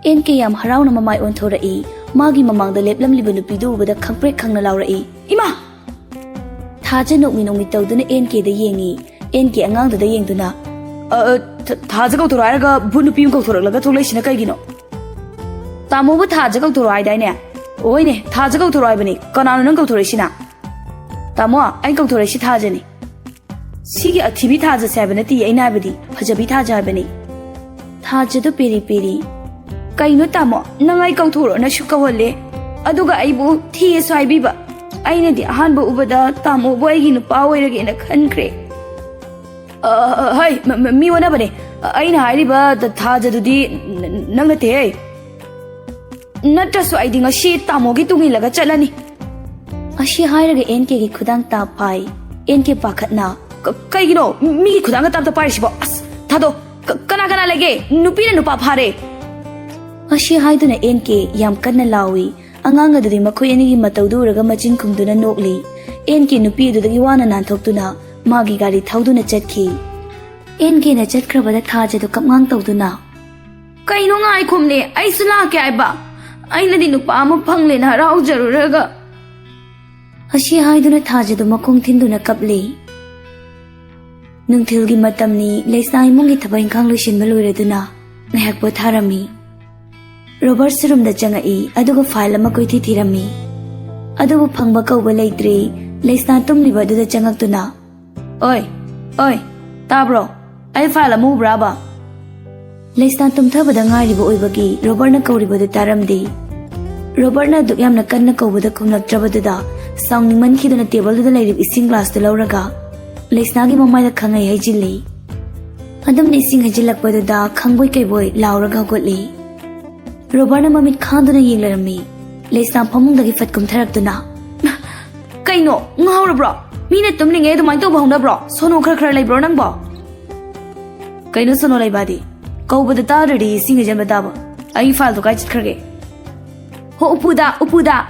ꯑꯦꯟ ꯀꯦ ꯌꯥꯝ ꯍꯔꯥꯎꯅ ꯃꯃꯥꯏ ꯑꯣꯟꯊꯣꯔꯛꯏ꯫ ꯃꯥꯒꯤ ꯃꯃꯥꯡꯗ ꯂꯦꯞꯂꯝꯂꯤꯕ ꯅꯨꯄꯤꯗꯨ ꯎꯕꯗ ꯈꯪꯄ꯭ꯔꯦꯛ ꯈꯪꯅ ꯂꯥꯎꯔꯛꯏ, "ꯏꯃꯥ!" ꯊꯥꯖ ꯅꯣꯛꯃꯤ ꯅꯣꯛꯃꯤ ꯇꯧꯗꯨꯅ ꯑꯦꯟ ꯀꯦꯗ ꯌꯦꯡꯉꯤ꯫ ꯑꯦꯟ ꯀꯦ ꯑꯉꯥꯡꯗꯨꯗ ꯌꯦꯡꯗꯨꯅ, ꯑ, ꯊ- ꯊꯥꯖ ꯀꯧꯊꯣꯔꯛꯑꯣ ꯍꯥꯏꯔꯒ ꯚꯨꯠ ꯅꯨꯄꯤ ꯑꯃ ꯀꯧꯊꯣꯔꯛꯂꯒ ꯊꯣꯛꯂꯛꯏꯁꯤꯅ ꯀꯩꯒꯤꯅꯣ? ꯇꯥꯃꯣꯕꯨ ꯊꯥꯖ ꯀꯧꯊꯣꯔꯛꯑꯣ ꯍꯥꯏꯗꯥꯏꯅꯦ? ꯍꯣꯏꯅꯦ, ꯊꯥꯖ ꯀꯧꯊꯣꯔꯛꯑꯣ ꯍꯥꯏꯕꯅꯤ꯫ ꯀꯅꯥꯅꯣ ꯅꯪ ꯀꯧꯊꯣꯔꯛꯏꯁꯤꯅ? ꯇꯥꯃꯣ, ꯑꯩ ꯀꯧꯊꯣꯔꯛꯏꯁꯤ ꯊꯥꯖꯅꯤ꯫ ꯁꯤꯒꯤ ꯑꯊꯤꯕꯤ ꯊꯥꯖꯁꯦ ꯍꯥꯏꯕ ꯅꯠꯇꯦ, ꯑꯩꯅ ꯍꯥꯏꯕꯗꯤ ꯐꯖꯕꯤ ꯊꯥꯖ ꯍꯥꯏꯕꯅꯤ꯫ ꯊꯥꯖꯗꯣ ꯄꯦꯔꯤ ꯄꯦꯔꯤ꯫ ꯀꯩꯅꯣ ꯇꯥꯃꯣ, ꯅꯪ ꯑꯩ ꯀꯧꯊꯣꯔꯛꯑꯣꯅꯁꯨ ꯀꯧꯍꯜꯂꯦ, ꯑꯗꯨꯒ ꯑꯩꯕꯨ ꯊꯤꯌꯦꯁꯨ ꯍꯥꯏꯕꯤꯕ꯫ ꯑꯩꯅꯗꯤ ꯑꯍꯥꯟꯕ ꯎꯕꯗ ꯇꯥꯃꯣꯕꯨ ꯑꯩꯒꯤ ꯅꯨꯄꯥ ꯑꯣꯏꯔꯒꯦꯅ ꯈꯟꯈ꯭ꯔꯦ꯫ ꯑ, ꯑ, ꯍꯩ, ꯃ- ꯃ- ꯃꯤ ꯑꯣꯟꯅꯕꯅꯦ꯫ ꯑꯩꯅ ꯍꯥꯏꯔꯤꯕ ꯊ- ꯊꯥꯖꯗꯨꯗꯤ ꯅ- ꯅꯪ ꯅꯠꯇꯦꯍꯦ꯫ ꯅꯠꯇ꯭ꯔꯁꯨ ꯑꯩꯗꯤ ꯉꯁꯤ ꯇꯥꯃꯣꯒꯤ ꯇꯨꯡ ꯏꯜꯂꯒ ꯆꯠꯂꯅꯤ꯫ ꯑꯁꯤ ꯍꯥꯏꯔꯒ ꯑꯦꯟ ꯀꯦꯒꯤ ꯈꯨꯗꯥꯡ ꯇꯥꯞ ꯐꯥꯏ꯫ ꯑꯦꯟ ꯀꯦ ꯄꯥꯈꯠꯅ, "ꯀ- ꯀꯩꯒꯤꯅꯣ ꯃꯤꯒꯤ ꯈꯨꯗꯥꯡꯒ ꯇꯥꯞ ꯇꯥꯞ ꯄꯥꯏꯔꯤꯁꯤꯕꯣ? ꯑꯁ, ꯊꯥꯗꯣ꯫ ꯀ- ꯀꯅꯥ ꯀꯅꯥ ꯂꯩꯒꯦ? ꯅꯨꯄꯤꯅ ꯅꯨꯄꯥ ꯐꯥꯔꯦ!" ꯑꯁꯤ ꯍꯥꯏꯗꯨꯅ ꯑꯦꯟ ꯀꯦ ꯌꯥꯝ ꯀꯟꯅ ꯂꯥꯎꯏ꯫ ꯑꯉꯥꯡ ꯑꯗꯨꯗꯤ ꯃꯈꯣꯏ ꯑꯅꯤꯒꯤ ꯃꯇꯧꯗꯨ ꯎꯔꯒ ꯃꯆꯤꯟ ꯈꯨꯝꯗꯨꯅ ꯅꯣꯛꯂꯤ꯫ ꯑꯦꯟ ꯀꯦ ꯅꯨꯄꯤ ꯑꯗꯨꯗꯒꯤ ꯋꯥꯅ ꯅꯥꯟꯊꯣꯛꯇꯨꯅ ꯃꯥꯒꯤ ꯒꯥꯔꯤ ꯊꯧꯗꯨꯅ ꯆꯠꯈꯤ꯫ ꯑꯦꯟ ꯀꯦꯅ ꯆꯠꯈ꯭ꯔꯕꯗ ꯊꯥꯖꯗꯨ ꯀꯞꯉꯥꯡ ꯇꯧꯗꯨꯅ, "ꯀꯩꯅꯣ ꯉꯥꯏꯈꯣꯝꯅꯦ, ꯑꯩꯁꯨ ꯂꯥꯛꯀꯦ ꯍꯥꯏꯕ꯫ ꯑꯩꯅꯗꯤ ꯅꯨꯄꯥ ꯑꯃ ꯐꯪꯂꯦꯅ ꯍꯔꯥꯎꯖꯔꯨꯔꯒ꯫" ꯑꯁꯤ ꯍꯥꯏꯗꯨꯅ ꯊꯥꯖꯗꯨ ꯃꯈꯣꯡ ꯊꯤꯟꯗꯨꯅ ꯀꯞꯂꯤ꯫ ꯅꯨꯡꯊꯤꯜꯒꯤ ꯃꯇꯝꯅꯤ꯫ ꯂꯩꯁꯅꯥ ꯏꯃꯨꯡꯒꯤ ꯊꯕꯛ ꯏꯪꯈꯥꯡ ꯂꯣꯏꯁꯤꯟꯕ ꯂꯣꯏꯔꯗꯨꯅ ꯉꯥꯏꯍꯥꯛ ꯄꯣꯊꯥꯔꯝꯃꯤ꯫ ꯔꯣꯕꯔꯠꯁꯨ ꯔꯨꯝꯗ ꯆꯪꯉꯛꯏ, ꯑꯗꯨꯒ ꯐꯥꯏꯜ ꯑꯃ ꯀꯣꯏꯊꯤ ꯊꯤꯔꯝꯃꯤ꯫ ꯑꯗꯨꯕꯨ ꯐꯪꯕ ꯀꯧꯕ ꯂꯩꯇ꯭ꯔꯦ꯫ ꯂꯩꯁꯅꯥ ꯇꯨꯝꯂꯤꯕ ꯑꯗꯨꯗ ꯆꯪꯉꯛꯇꯨꯅ, "ꯑꯣꯏ, ꯑꯣꯏ, ꯇꯥꯕ꯭ꯔꯣ? ꯑꯩ ꯐꯥꯏꯜ ꯑꯃ ꯎꯕ꯭ꯔꯥꯕ?" ꯂꯩꯁꯅꯥ ꯇꯨꯝꯊꯕꯗ ꯉꯥꯏꯔꯤꯕ ꯑꯣꯏꯕꯒꯤ ꯔꯣꯕꯔꯠꯅ ꯀꯧꯔꯤꯕꯗꯨ ꯇꯥꯔꯝꯗꯦ꯫ ꯔꯣꯕꯔꯠꯅ ꯑꯗꯨꯛ ꯌꯥꯝꯅ ꯀꯟꯅ ꯀꯧꯕꯗ ꯈꯨꯝꯂꯛꯇ꯭ꯔꯕꯗꯨꯗ ꯁꯥꯎꯅꯤꯡꯃꯟꯈꯤꯗꯨꯅ ꯇꯦꯕꯜꯗꯨꯗ ꯂꯩꯔꯤꯕ ꯏꯁꯤꯡ ꯒ꯭ꯂꯥꯁꯇꯨ ꯂꯧꯔꯒ ꯂꯩꯁꯅꯥꯒꯤ ꯃꯃꯥꯏꯗ ꯈꯪꯍꯩ ꯍꯩꯖꯤꯜꯂꯤ꯫ ꯑꯗꯨꯝꯅ ꯏꯁꯤꯡ ꯍꯩꯖꯤꯜꯂꯛꯄꯗꯨꯗ ꯈꯪꯕꯣꯏ ꯀꯩꯕꯣꯏ ꯂꯥꯎꯔꯒ ꯍꯧꯒꯠꯂꯤ꯫ ꯔꯣꯕꯔꯠꯅ ꯃꯃꯤꯠ ꯈꯥꯡꯗꯨꯅ ꯌꯦꯡꯂꯔꯝꯃꯤ꯫ ꯂꯩꯁꯅꯥ ꯐꯃꯨꯡꯗꯒꯤ ꯐꯠ ꯀꯨꯝꯊꯔꯛꯇꯨꯅ, "ꯀꯩꯅꯣ, ꯉꯥꯎꯔꯕ꯭ꯔꯣ? ꯃꯤꯅ ꯇꯨꯝꯂꯤꯉꯩ ꯑꯗꯨꯃꯥꯏꯅ ꯇꯧꯕ ꯍꯧꯅꯕ꯭ꯔꯣ? ꯁꯣꯅꯣ ꯈꯔ ꯈꯔ ꯂꯩꯕ꯭ꯔꯣ ꯅꯪꯕꯣ?" "ꯀꯩꯅꯣ ꯁꯣꯅꯣ ꯂꯩꯕꯥꯗꯤ? ꯀꯧꯕꯗ ꯇꯥꯗ꯭ꯔꯗꯤ ꯏꯁꯤꯡ ꯍꯩꯖꯤꯟꯕ ꯇꯥꯕ꯫ ꯑꯩꯒꯤ ꯐꯥꯏꯜꯗꯣ ꯀꯥꯏ ꯆꯠꯈ꯭ꯔꯒꯦ?" "ꯍꯣ, ꯎꯄꯨꯗ, ꯎꯄꯨꯗ!"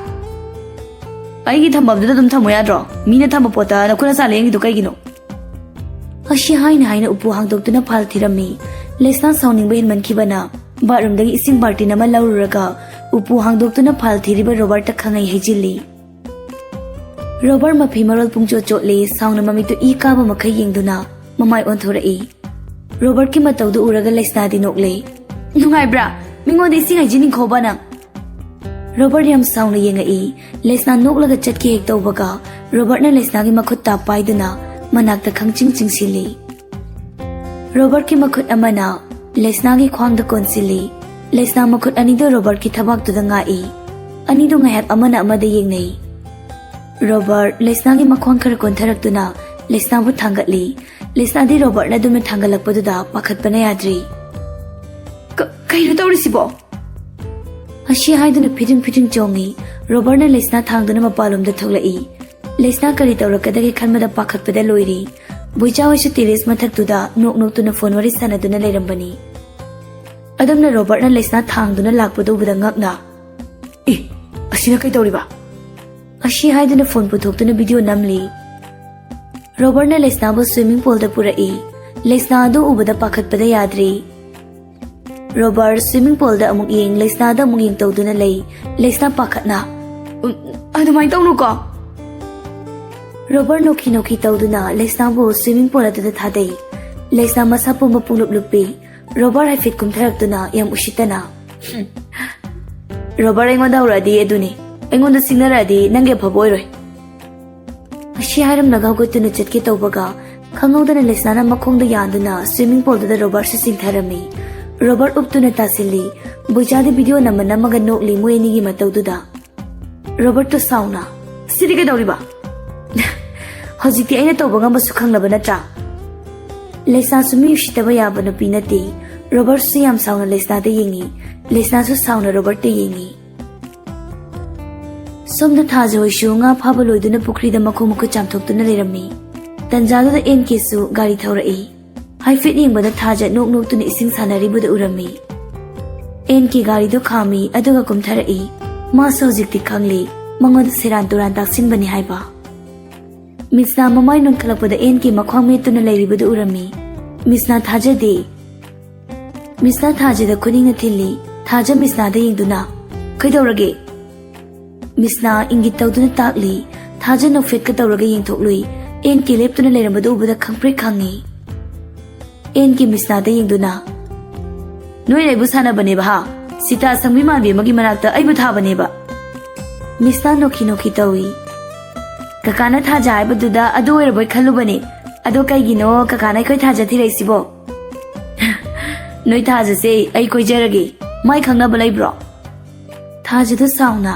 "ꯑꯩꯒꯤ ꯊꯝꯐꯝꯗꯨꯗ ꯑꯗꯨꯝ ꯊꯝꯃꯣ ꯌꯥꯗ꯭ꯔꯣ? ꯃꯤꯅ ꯊꯝꯕ ꯄꯣꯠꯇ ꯅꯈꯨꯠ ꯅꯁꯥ ꯂꯦꯡꯉꯤꯗꯣ ꯀꯩꯒꯤꯅꯣ?" ꯑꯁꯤ ꯍꯥꯏꯅ ꯍꯥꯏꯅ ꯎꯄꯨ ꯍꯥꯡꯗꯣꯛꯇꯨꯅ ꯐꯥꯏꯜ ꯊꯤꯔꯝꯃꯤ꯫ ꯂꯩꯁꯅꯥ ꯁꯥꯎꯅꯤꯡꯕ ꯍꯦꯟꯃꯟꯈꯤꯕꯅ ꯕꯥꯠꯔꯨꯝꯗꯒꯤ ꯏꯁꯤꯡ ꯕꯥꯔꯇꯤꯟ ꯑꯃ ꯂꯧꯔꯨꯔꯒ ꯎꯄꯨ ꯍꯥꯡꯗꯣꯛꯇꯨꯅ ꯐꯥꯏꯜ ꯊꯤꯔꯤꯕ ꯔꯣꯕꯔꯠꯇ ꯈꯪꯍꯩ ꯍꯩꯖꯤꯜꯂꯤ꯫ ꯔꯣꯕꯔꯠ ꯃꯐꯤ ꯃꯔꯣꯜ ꯄꯨꯡꯆꯣꯠ ꯆꯣꯠꯂꯤ, ꯁꯥꯎꯅ ꯃꯃꯤꯠꯇꯨ ꯏ ꯀꯥꯕ ꯃꯈꯩ ꯌꯦꯡꯗꯨꯅ ꯃꯃꯥꯏ ꯑꯣꯟꯊꯣꯔꯛꯏ꯫ ꯔꯣꯕꯔꯠꯀꯤ ꯃꯇꯧꯗꯨ ꯎꯔꯒ ꯂꯩꯁꯅꯥꯗꯤ ꯅꯣꯛꯂꯦ꯫ "ꯅꯨꯡꯉꯥꯏꯕ꯭ꯔꯥ? ꯃꯤꯉꯣꯟꯗ ꯏꯁꯤꯡ ꯍꯩꯖꯤꯟꯅꯤꯡꯈꯣꯕ ꯅꯪ?" ꯔꯣꯕꯔꯠ ꯌꯥꯝ ꯁꯥꯎꯅ ꯌꯦꯡꯉꯛꯏ꯫ ꯂꯩꯁꯅꯥ ꯅꯣꯛꯂꯒ ꯆꯠꯀꯦ ꯍꯦꯛ ꯇꯧꯕꯒ ꯔꯣꯕꯔꯠꯅ ꯂꯩꯁꯅꯥꯒꯤ ꯃꯈꯨꯠ ꯇꯥꯞ ꯄꯥꯏꯗꯨꯅ ꯃꯅꯥꯛꯇ ꯈꯪꯆꯤꯡ ꯆꯤꯡꯁꯤꯜꯂꯤ꯫ ꯔꯣꯕꯔꯠꯀꯤ ꯃꯈꯨꯠ ꯑꯃꯅ ꯂꯩꯁꯅꯥꯒꯤ ꯈ꯭ꯋꯥꯡꯗ ꯀꯣꯟꯁꯤꯜꯂꯤ꯫ ꯂꯩꯁꯅꯥ ꯃꯈꯨꯠ ꯑꯅꯤꯗꯨ ꯔꯣꯕꯔꯠꯀꯤ ꯊꯕꯥꯛꯇꯨꯗ ꯉꯥꯛꯏ꯫ ꯑꯅꯤꯗꯨ ꯉꯥꯏꯍꯥꯛ ꯑꯃꯅ ꯑꯃꯗ ꯌꯦꯡꯅꯩ꯫ ꯔꯣꯕꯔꯠ ꯂꯩꯁꯅꯥꯒꯤ ꯃꯈ꯭ꯋꯥꯡ ꯈꯔ ꯀꯣꯟꯊꯔꯛꯇꯨꯅ ꯂꯩꯁꯅꯥꯕꯨ ꯊꯥꯡꯒꯠꯂꯤ꯫ ꯂꯩꯁꯅꯥꯗꯤ ꯔꯣꯕꯔꯠꯅ ꯑꯗꯨꯝꯅ ꯊꯥꯡꯒꯠꯂꯛꯄꯗꯨꯗ ꯄꯥꯈꯠꯄꯅ ꯌꯥꯗ꯭ꯔꯤ꯫ "ꯀ-, ꯀꯩꯅꯣ ꯇꯧꯔꯤꯁꯤꯕꯣ?" ꯑꯁꯤ ꯍꯥꯏꯗꯨꯅ ꯐꯤꯗꯤꯡ ꯐꯤꯗꯤꯡ ꯆꯣꯡꯉꯤ꯫ ꯔꯣꯕꯔꯠꯅ ꯂꯩꯁꯅꯥ ꯊꯥꯡꯗꯨꯅ ꯃꯄꯥꯟꯂꯣꯝꯗ ꯊꯣꯛꯂꯛꯏ꯫ ꯂꯩꯁꯅꯥ ꯀꯔꯤ ꯇꯧꯔꯛꯀꯗꯒꯦ ꯈꯟꯕꯗ ꯄꯥꯈꯠꯄꯗ ꯂꯣꯏꯔꯤ꯫ ꯕꯣꯏꯆꯥ ꯍꯣꯏꯁꯨ ꯇꯦꯔꯦꯁ ꯃꯊꯛꯇꯨꯗ ꯅꯣꯛ ꯅꯣꯛꯇꯨꯅ ꯐꯣꯟ ꯋꯥꯔꯤ ꯁꯥꯟꯅꯗꯨꯅ ꯂꯩꯔꯝꯕꯅꯤ꯫ ꯑꯗꯨꯝꯅ ꯔꯣꯕꯔꯠꯅ ꯂꯩꯁꯅꯥ ꯊꯥꯡꯗꯨꯅ ꯂꯥꯛꯄꯗꯨ ꯎꯕꯗ ꯉꯛꯅ, "ꯑꯦ, ꯑꯁꯤꯅ ꯀꯩꯗꯧꯔꯤꯕ?" ꯑꯁꯤ ꯍꯥꯏꯗꯨꯅ ꯐꯣꯟ ꯄꯨꯊꯣꯛꯇꯨꯅ ꯚꯤꯗꯤꯑꯣ ꯅꯝꯂꯤ꯫ ꯔꯣꯕꯔꯠꯅ ꯂꯩꯁꯅꯥꯕꯨ ꯁ꯭ꯋꯤꯃꯤꯡ ꯄꯨꯜꯗ ꯄꯨꯔꯛꯏ꯫ ꯂꯩꯁꯅꯥ ꯑꯗꯨ ꯎꯕꯗ ꯄꯥꯈꯠꯄꯗ ꯌꯥꯗ꯭ꯔꯤ꯫ ꯔꯣꯕꯔꯠ ꯁ꯭ꯋꯤꯃꯤꯡ ꯄꯨꯜꯗ ꯑꯃꯨꯛ ꯌꯦꯡ, ꯂꯩꯁꯅꯥꯗ ꯑꯃꯨꯛ ꯌꯦꯡ ꯇꯧꯗꯨꯅ ꯂꯩ꯫ ꯂꯩꯁꯅꯥ ꯄꯥꯈꯠꯅ, "ꯎꯝ, ꯑꯗꯨꯃꯥꯏꯅ ꯇꯧꯅꯨꯀꯣ꯫" ꯔꯣꯕꯔꯠ ꯅꯣꯛꯈꯤ ꯅꯣꯛꯈꯤ ꯇꯧꯗꯨꯅ ꯂꯩꯁꯅꯥꯕꯨ ꯁ꯭ꯋꯤꯃꯤꯡ ꯄꯨꯜ ꯑꯗꯨꯗ ꯊꯥꯗꯩ꯫ ꯂꯩꯁꯅꯥ ꯃꯁꯥ ꯄꯨꯝꯕ ꯄꯨꯡꯂꯨꯞ ꯂꯨꯞꯄꯤ꯫ ꯔꯣꯕꯔꯠ ꯍꯥꯏꯐꯦꯠ ꯀꯨꯝꯊꯔꯛꯇꯨꯅ ꯌꯥꯝ ꯎꯁꯤꯠꯇꯅ, "ꯍꯨꯝ, ꯔꯣꯕꯔꯠ ꯑꯩꯉꯣꯟꯗ ꯍꯧꯔꯛꯑꯗꯤ ꯑꯗꯨꯅꯤ, ꯑꯩꯉꯣꯟꯗ ꯁꯤꯡꯅꯔꯛꯑꯗꯤ ꯅꯪꯒꯤ ꯑꯐꯕ ꯑꯣꯏꯔꯣꯏ꯫" ꯑꯁꯤ ꯍꯥꯏꯔꯝꯂꯒ ꯍꯧꯒꯠꯇꯨꯅ ꯆꯠꯀꯦ ꯇꯧꯕꯒ ꯈꯪꯍꯧꯗꯅ ꯂꯩꯁꯅꯥꯅ ꯃꯈꯣꯡꯗ ꯌꯥꯟꯗꯨꯅ ꯁ꯭ꯋꯤꯃꯤꯡ ꯄꯨꯜꯗꯨꯗ ꯔꯣꯕꯔꯠꯁꯨ ꯆꯤꯡꯊꯔꯝꯃꯤ꯫ ꯔꯣꯕꯔꯠ ꯎꯞꯇꯨꯅ ꯇꯥꯁꯤꯜꯂꯤ꯫ ꯕꯣꯏꯆꯥꯗꯤ ꯚꯤꯗꯤꯑꯣ ꯅꯝꯃ ꯅꯝꯃꯒ ꯅꯣꯛꯂꯤ ꯃꯣꯏ ꯑꯅꯤꯒꯤ ꯃꯇꯧꯗꯨꯗ꯫ ꯔꯣꯕꯔꯠꯇꯣ ꯁꯥꯎꯅ, "ꯁꯤꯗꯤ ꯀꯩꯗꯧꯔꯤꯕ? ꯍꯧꯖꯤꯛꯇꯤ ꯑꯩꯅ ꯇꯧꯕ ꯉꯝꯕꯁꯨ ꯈꯪꯂꯕ ꯅꯠꯇ꯭ꯔꯥ?" ꯂꯩꯁꯅꯥꯁꯨ ꯃꯤ ꯎꯁꯤꯠꯇꯕ ꯌꯥꯕ ꯅꯨꯄꯤ ꯅꯠꯇꯦ꯫ ꯔꯣꯕꯔꯠꯁꯨ ꯌꯥꯝ ꯁꯥꯎꯅ ꯂꯩꯁꯅꯥꯗ ꯌꯦꯡꯉꯤ꯫ ꯂꯩꯁꯅꯥꯁꯨ ꯁꯥꯎꯅ ꯔꯣꯕꯔꯠꯇ ꯌꯦꯡꯉꯤ꯫ ꯁꯣꯝꯗ ꯊꯥꯖ ꯍꯣꯏꯁꯨ ꯉꯥ ꯐꯥꯕ ꯂꯣꯏꯗꯨꯅ ꯄꯨꯈ꯭ꯔꯤꯗ ꯃꯈꯣꯡ ꯃꯈꯨꯠ ꯆꯥꯝꯊꯣꯛꯇꯨꯅ ꯂꯩꯔꯝꯃꯤ꯫ ꯇꯟꯖꯥꯗꯨꯗ ꯑꯦꯟ ꯀꯦꯁꯨ ꯒꯥꯔꯤ ꯊꯧꯔꯛꯏ꯫ ꯍꯥꯏꯐꯦꯠ ꯌꯦꯡꯕꯗ ꯊꯥꯖ ꯅꯣꯛ ꯅꯣꯛꯇꯨꯅ ꯏꯁꯤꯡ ꯁꯥꯟꯅꯔꯤꯕꯗꯨ ꯎꯔꯝꯃꯤ꯫ ꯑꯦꯟ ꯀꯦ ꯒꯥꯔꯤꯗꯨ ꯈꯥꯝꯃꯤ, ꯑꯗꯨꯒ ꯀꯨꯝꯊꯔꯛꯏ꯫ ꯃꯥꯁꯨ ꯍꯧꯖꯤꯛꯇꯤ ꯈꯪꯂꯤ, ꯃꯉꯣꯟꯗ ꯁꯦꯔꯥꯟ ꯇꯨꯔꯥꯟ ꯇꯥꯛꯁꯤꯟꯕꯅꯤ ꯍꯥꯏꯕ꯫ ꯃꯤꯁꯅꯥ ꯃꯃꯥꯏ ꯅꯣꯟꯈꯠꯂꯛꯄꯗ ꯑꯦꯟ ꯀꯦ ꯃꯈ꯭ꯋꯥꯡ ꯃꯦꯠꯇꯨꯅ ꯂꯩꯔꯤꯕꯗꯨ ꯎꯔꯝꯃꯤ꯫ ꯃꯤꯁꯅꯥ ꯊꯥꯖꯗꯦ꯫ ꯃꯤꯁꯅꯥ ꯊꯥꯖꯗ ꯈꯨꯅꯤꯡꯅ ꯊꯤꯜꯂꯤ꯫ ꯊꯥꯖ ꯃꯤꯁꯅꯥꯗ ꯌꯦꯡꯗꯨꯅ, "ꯀꯩꯗꯧꯔꯒꯦ?" ꯃꯤꯁꯅꯥ ꯏꯪꯒꯤꯠ ꯇꯧꯗꯨꯅ ꯇꯥꯛꯂꯤ꯫ ꯊꯥꯖ ꯅꯣꯛꯐꯦꯠꯀ ꯇꯧꯔꯒ ꯌꯦꯡꯊꯣꯛꯂꯨꯏ꯫ ꯑꯦꯟ ꯀꯦ ꯂꯦꯞꯇꯨꯅ ꯂꯩꯔꯝꯕꯗꯨ ꯎꯕꯗ ꯈꯪꯄ꯭ꯔꯦꯛ ꯈꯪꯉꯤ꯫ ꯑꯦꯟ ꯀꯦ ꯃꯤꯁꯅꯥꯗ ꯌꯦꯡꯗꯨꯅ, "ꯅꯣꯏꯅ ꯑꯩꯕꯨ ꯁꯥꯟꯅꯕꯅꯦꯕ ꯍꯥ? ꯁꯤꯇꯥ ꯁꯪꯕꯤ ꯃꯥꯟꯕꯤ ꯑꯃꯒꯤ ꯃꯅꯥꯛꯇ ꯑꯩꯕꯨ ꯊꯥꯕꯅꯦꯕ?" ꯃꯤꯁꯅꯥ ꯅꯣꯛꯈꯤ ꯅꯣꯛꯈꯤ ꯇꯧꯏ꯫ "ꯀꯀꯥꯅ ꯊꯥꯖ ꯍꯥꯏꯕꯗꯨꯗ ꯑꯗꯨ ꯑꯣꯏꯔꯕꯣꯏ ꯈꯜꯂꯨꯕꯅꯦ꯫ ꯑꯗꯣ ꯀꯩꯒꯤꯅꯣ ꯀꯀꯥꯅ ꯑꯩꯈꯣꯏ ꯊꯥꯖ ꯊꯤꯔꯛꯏꯁꯤꯕꯣ?" "ꯅꯣꯏ ꯊꯥꯖꯁꯦ ꯑꯩ ꯀꯣꯏꯖꯔꯒꯦ꯫ ꯃꯥꯏ ꯈꯪꯅꯕ ꯂꯩꯕ꯭ꯔꯣ?" ꯊꯥꯖꯗ ꯁꯥꯎꯅ,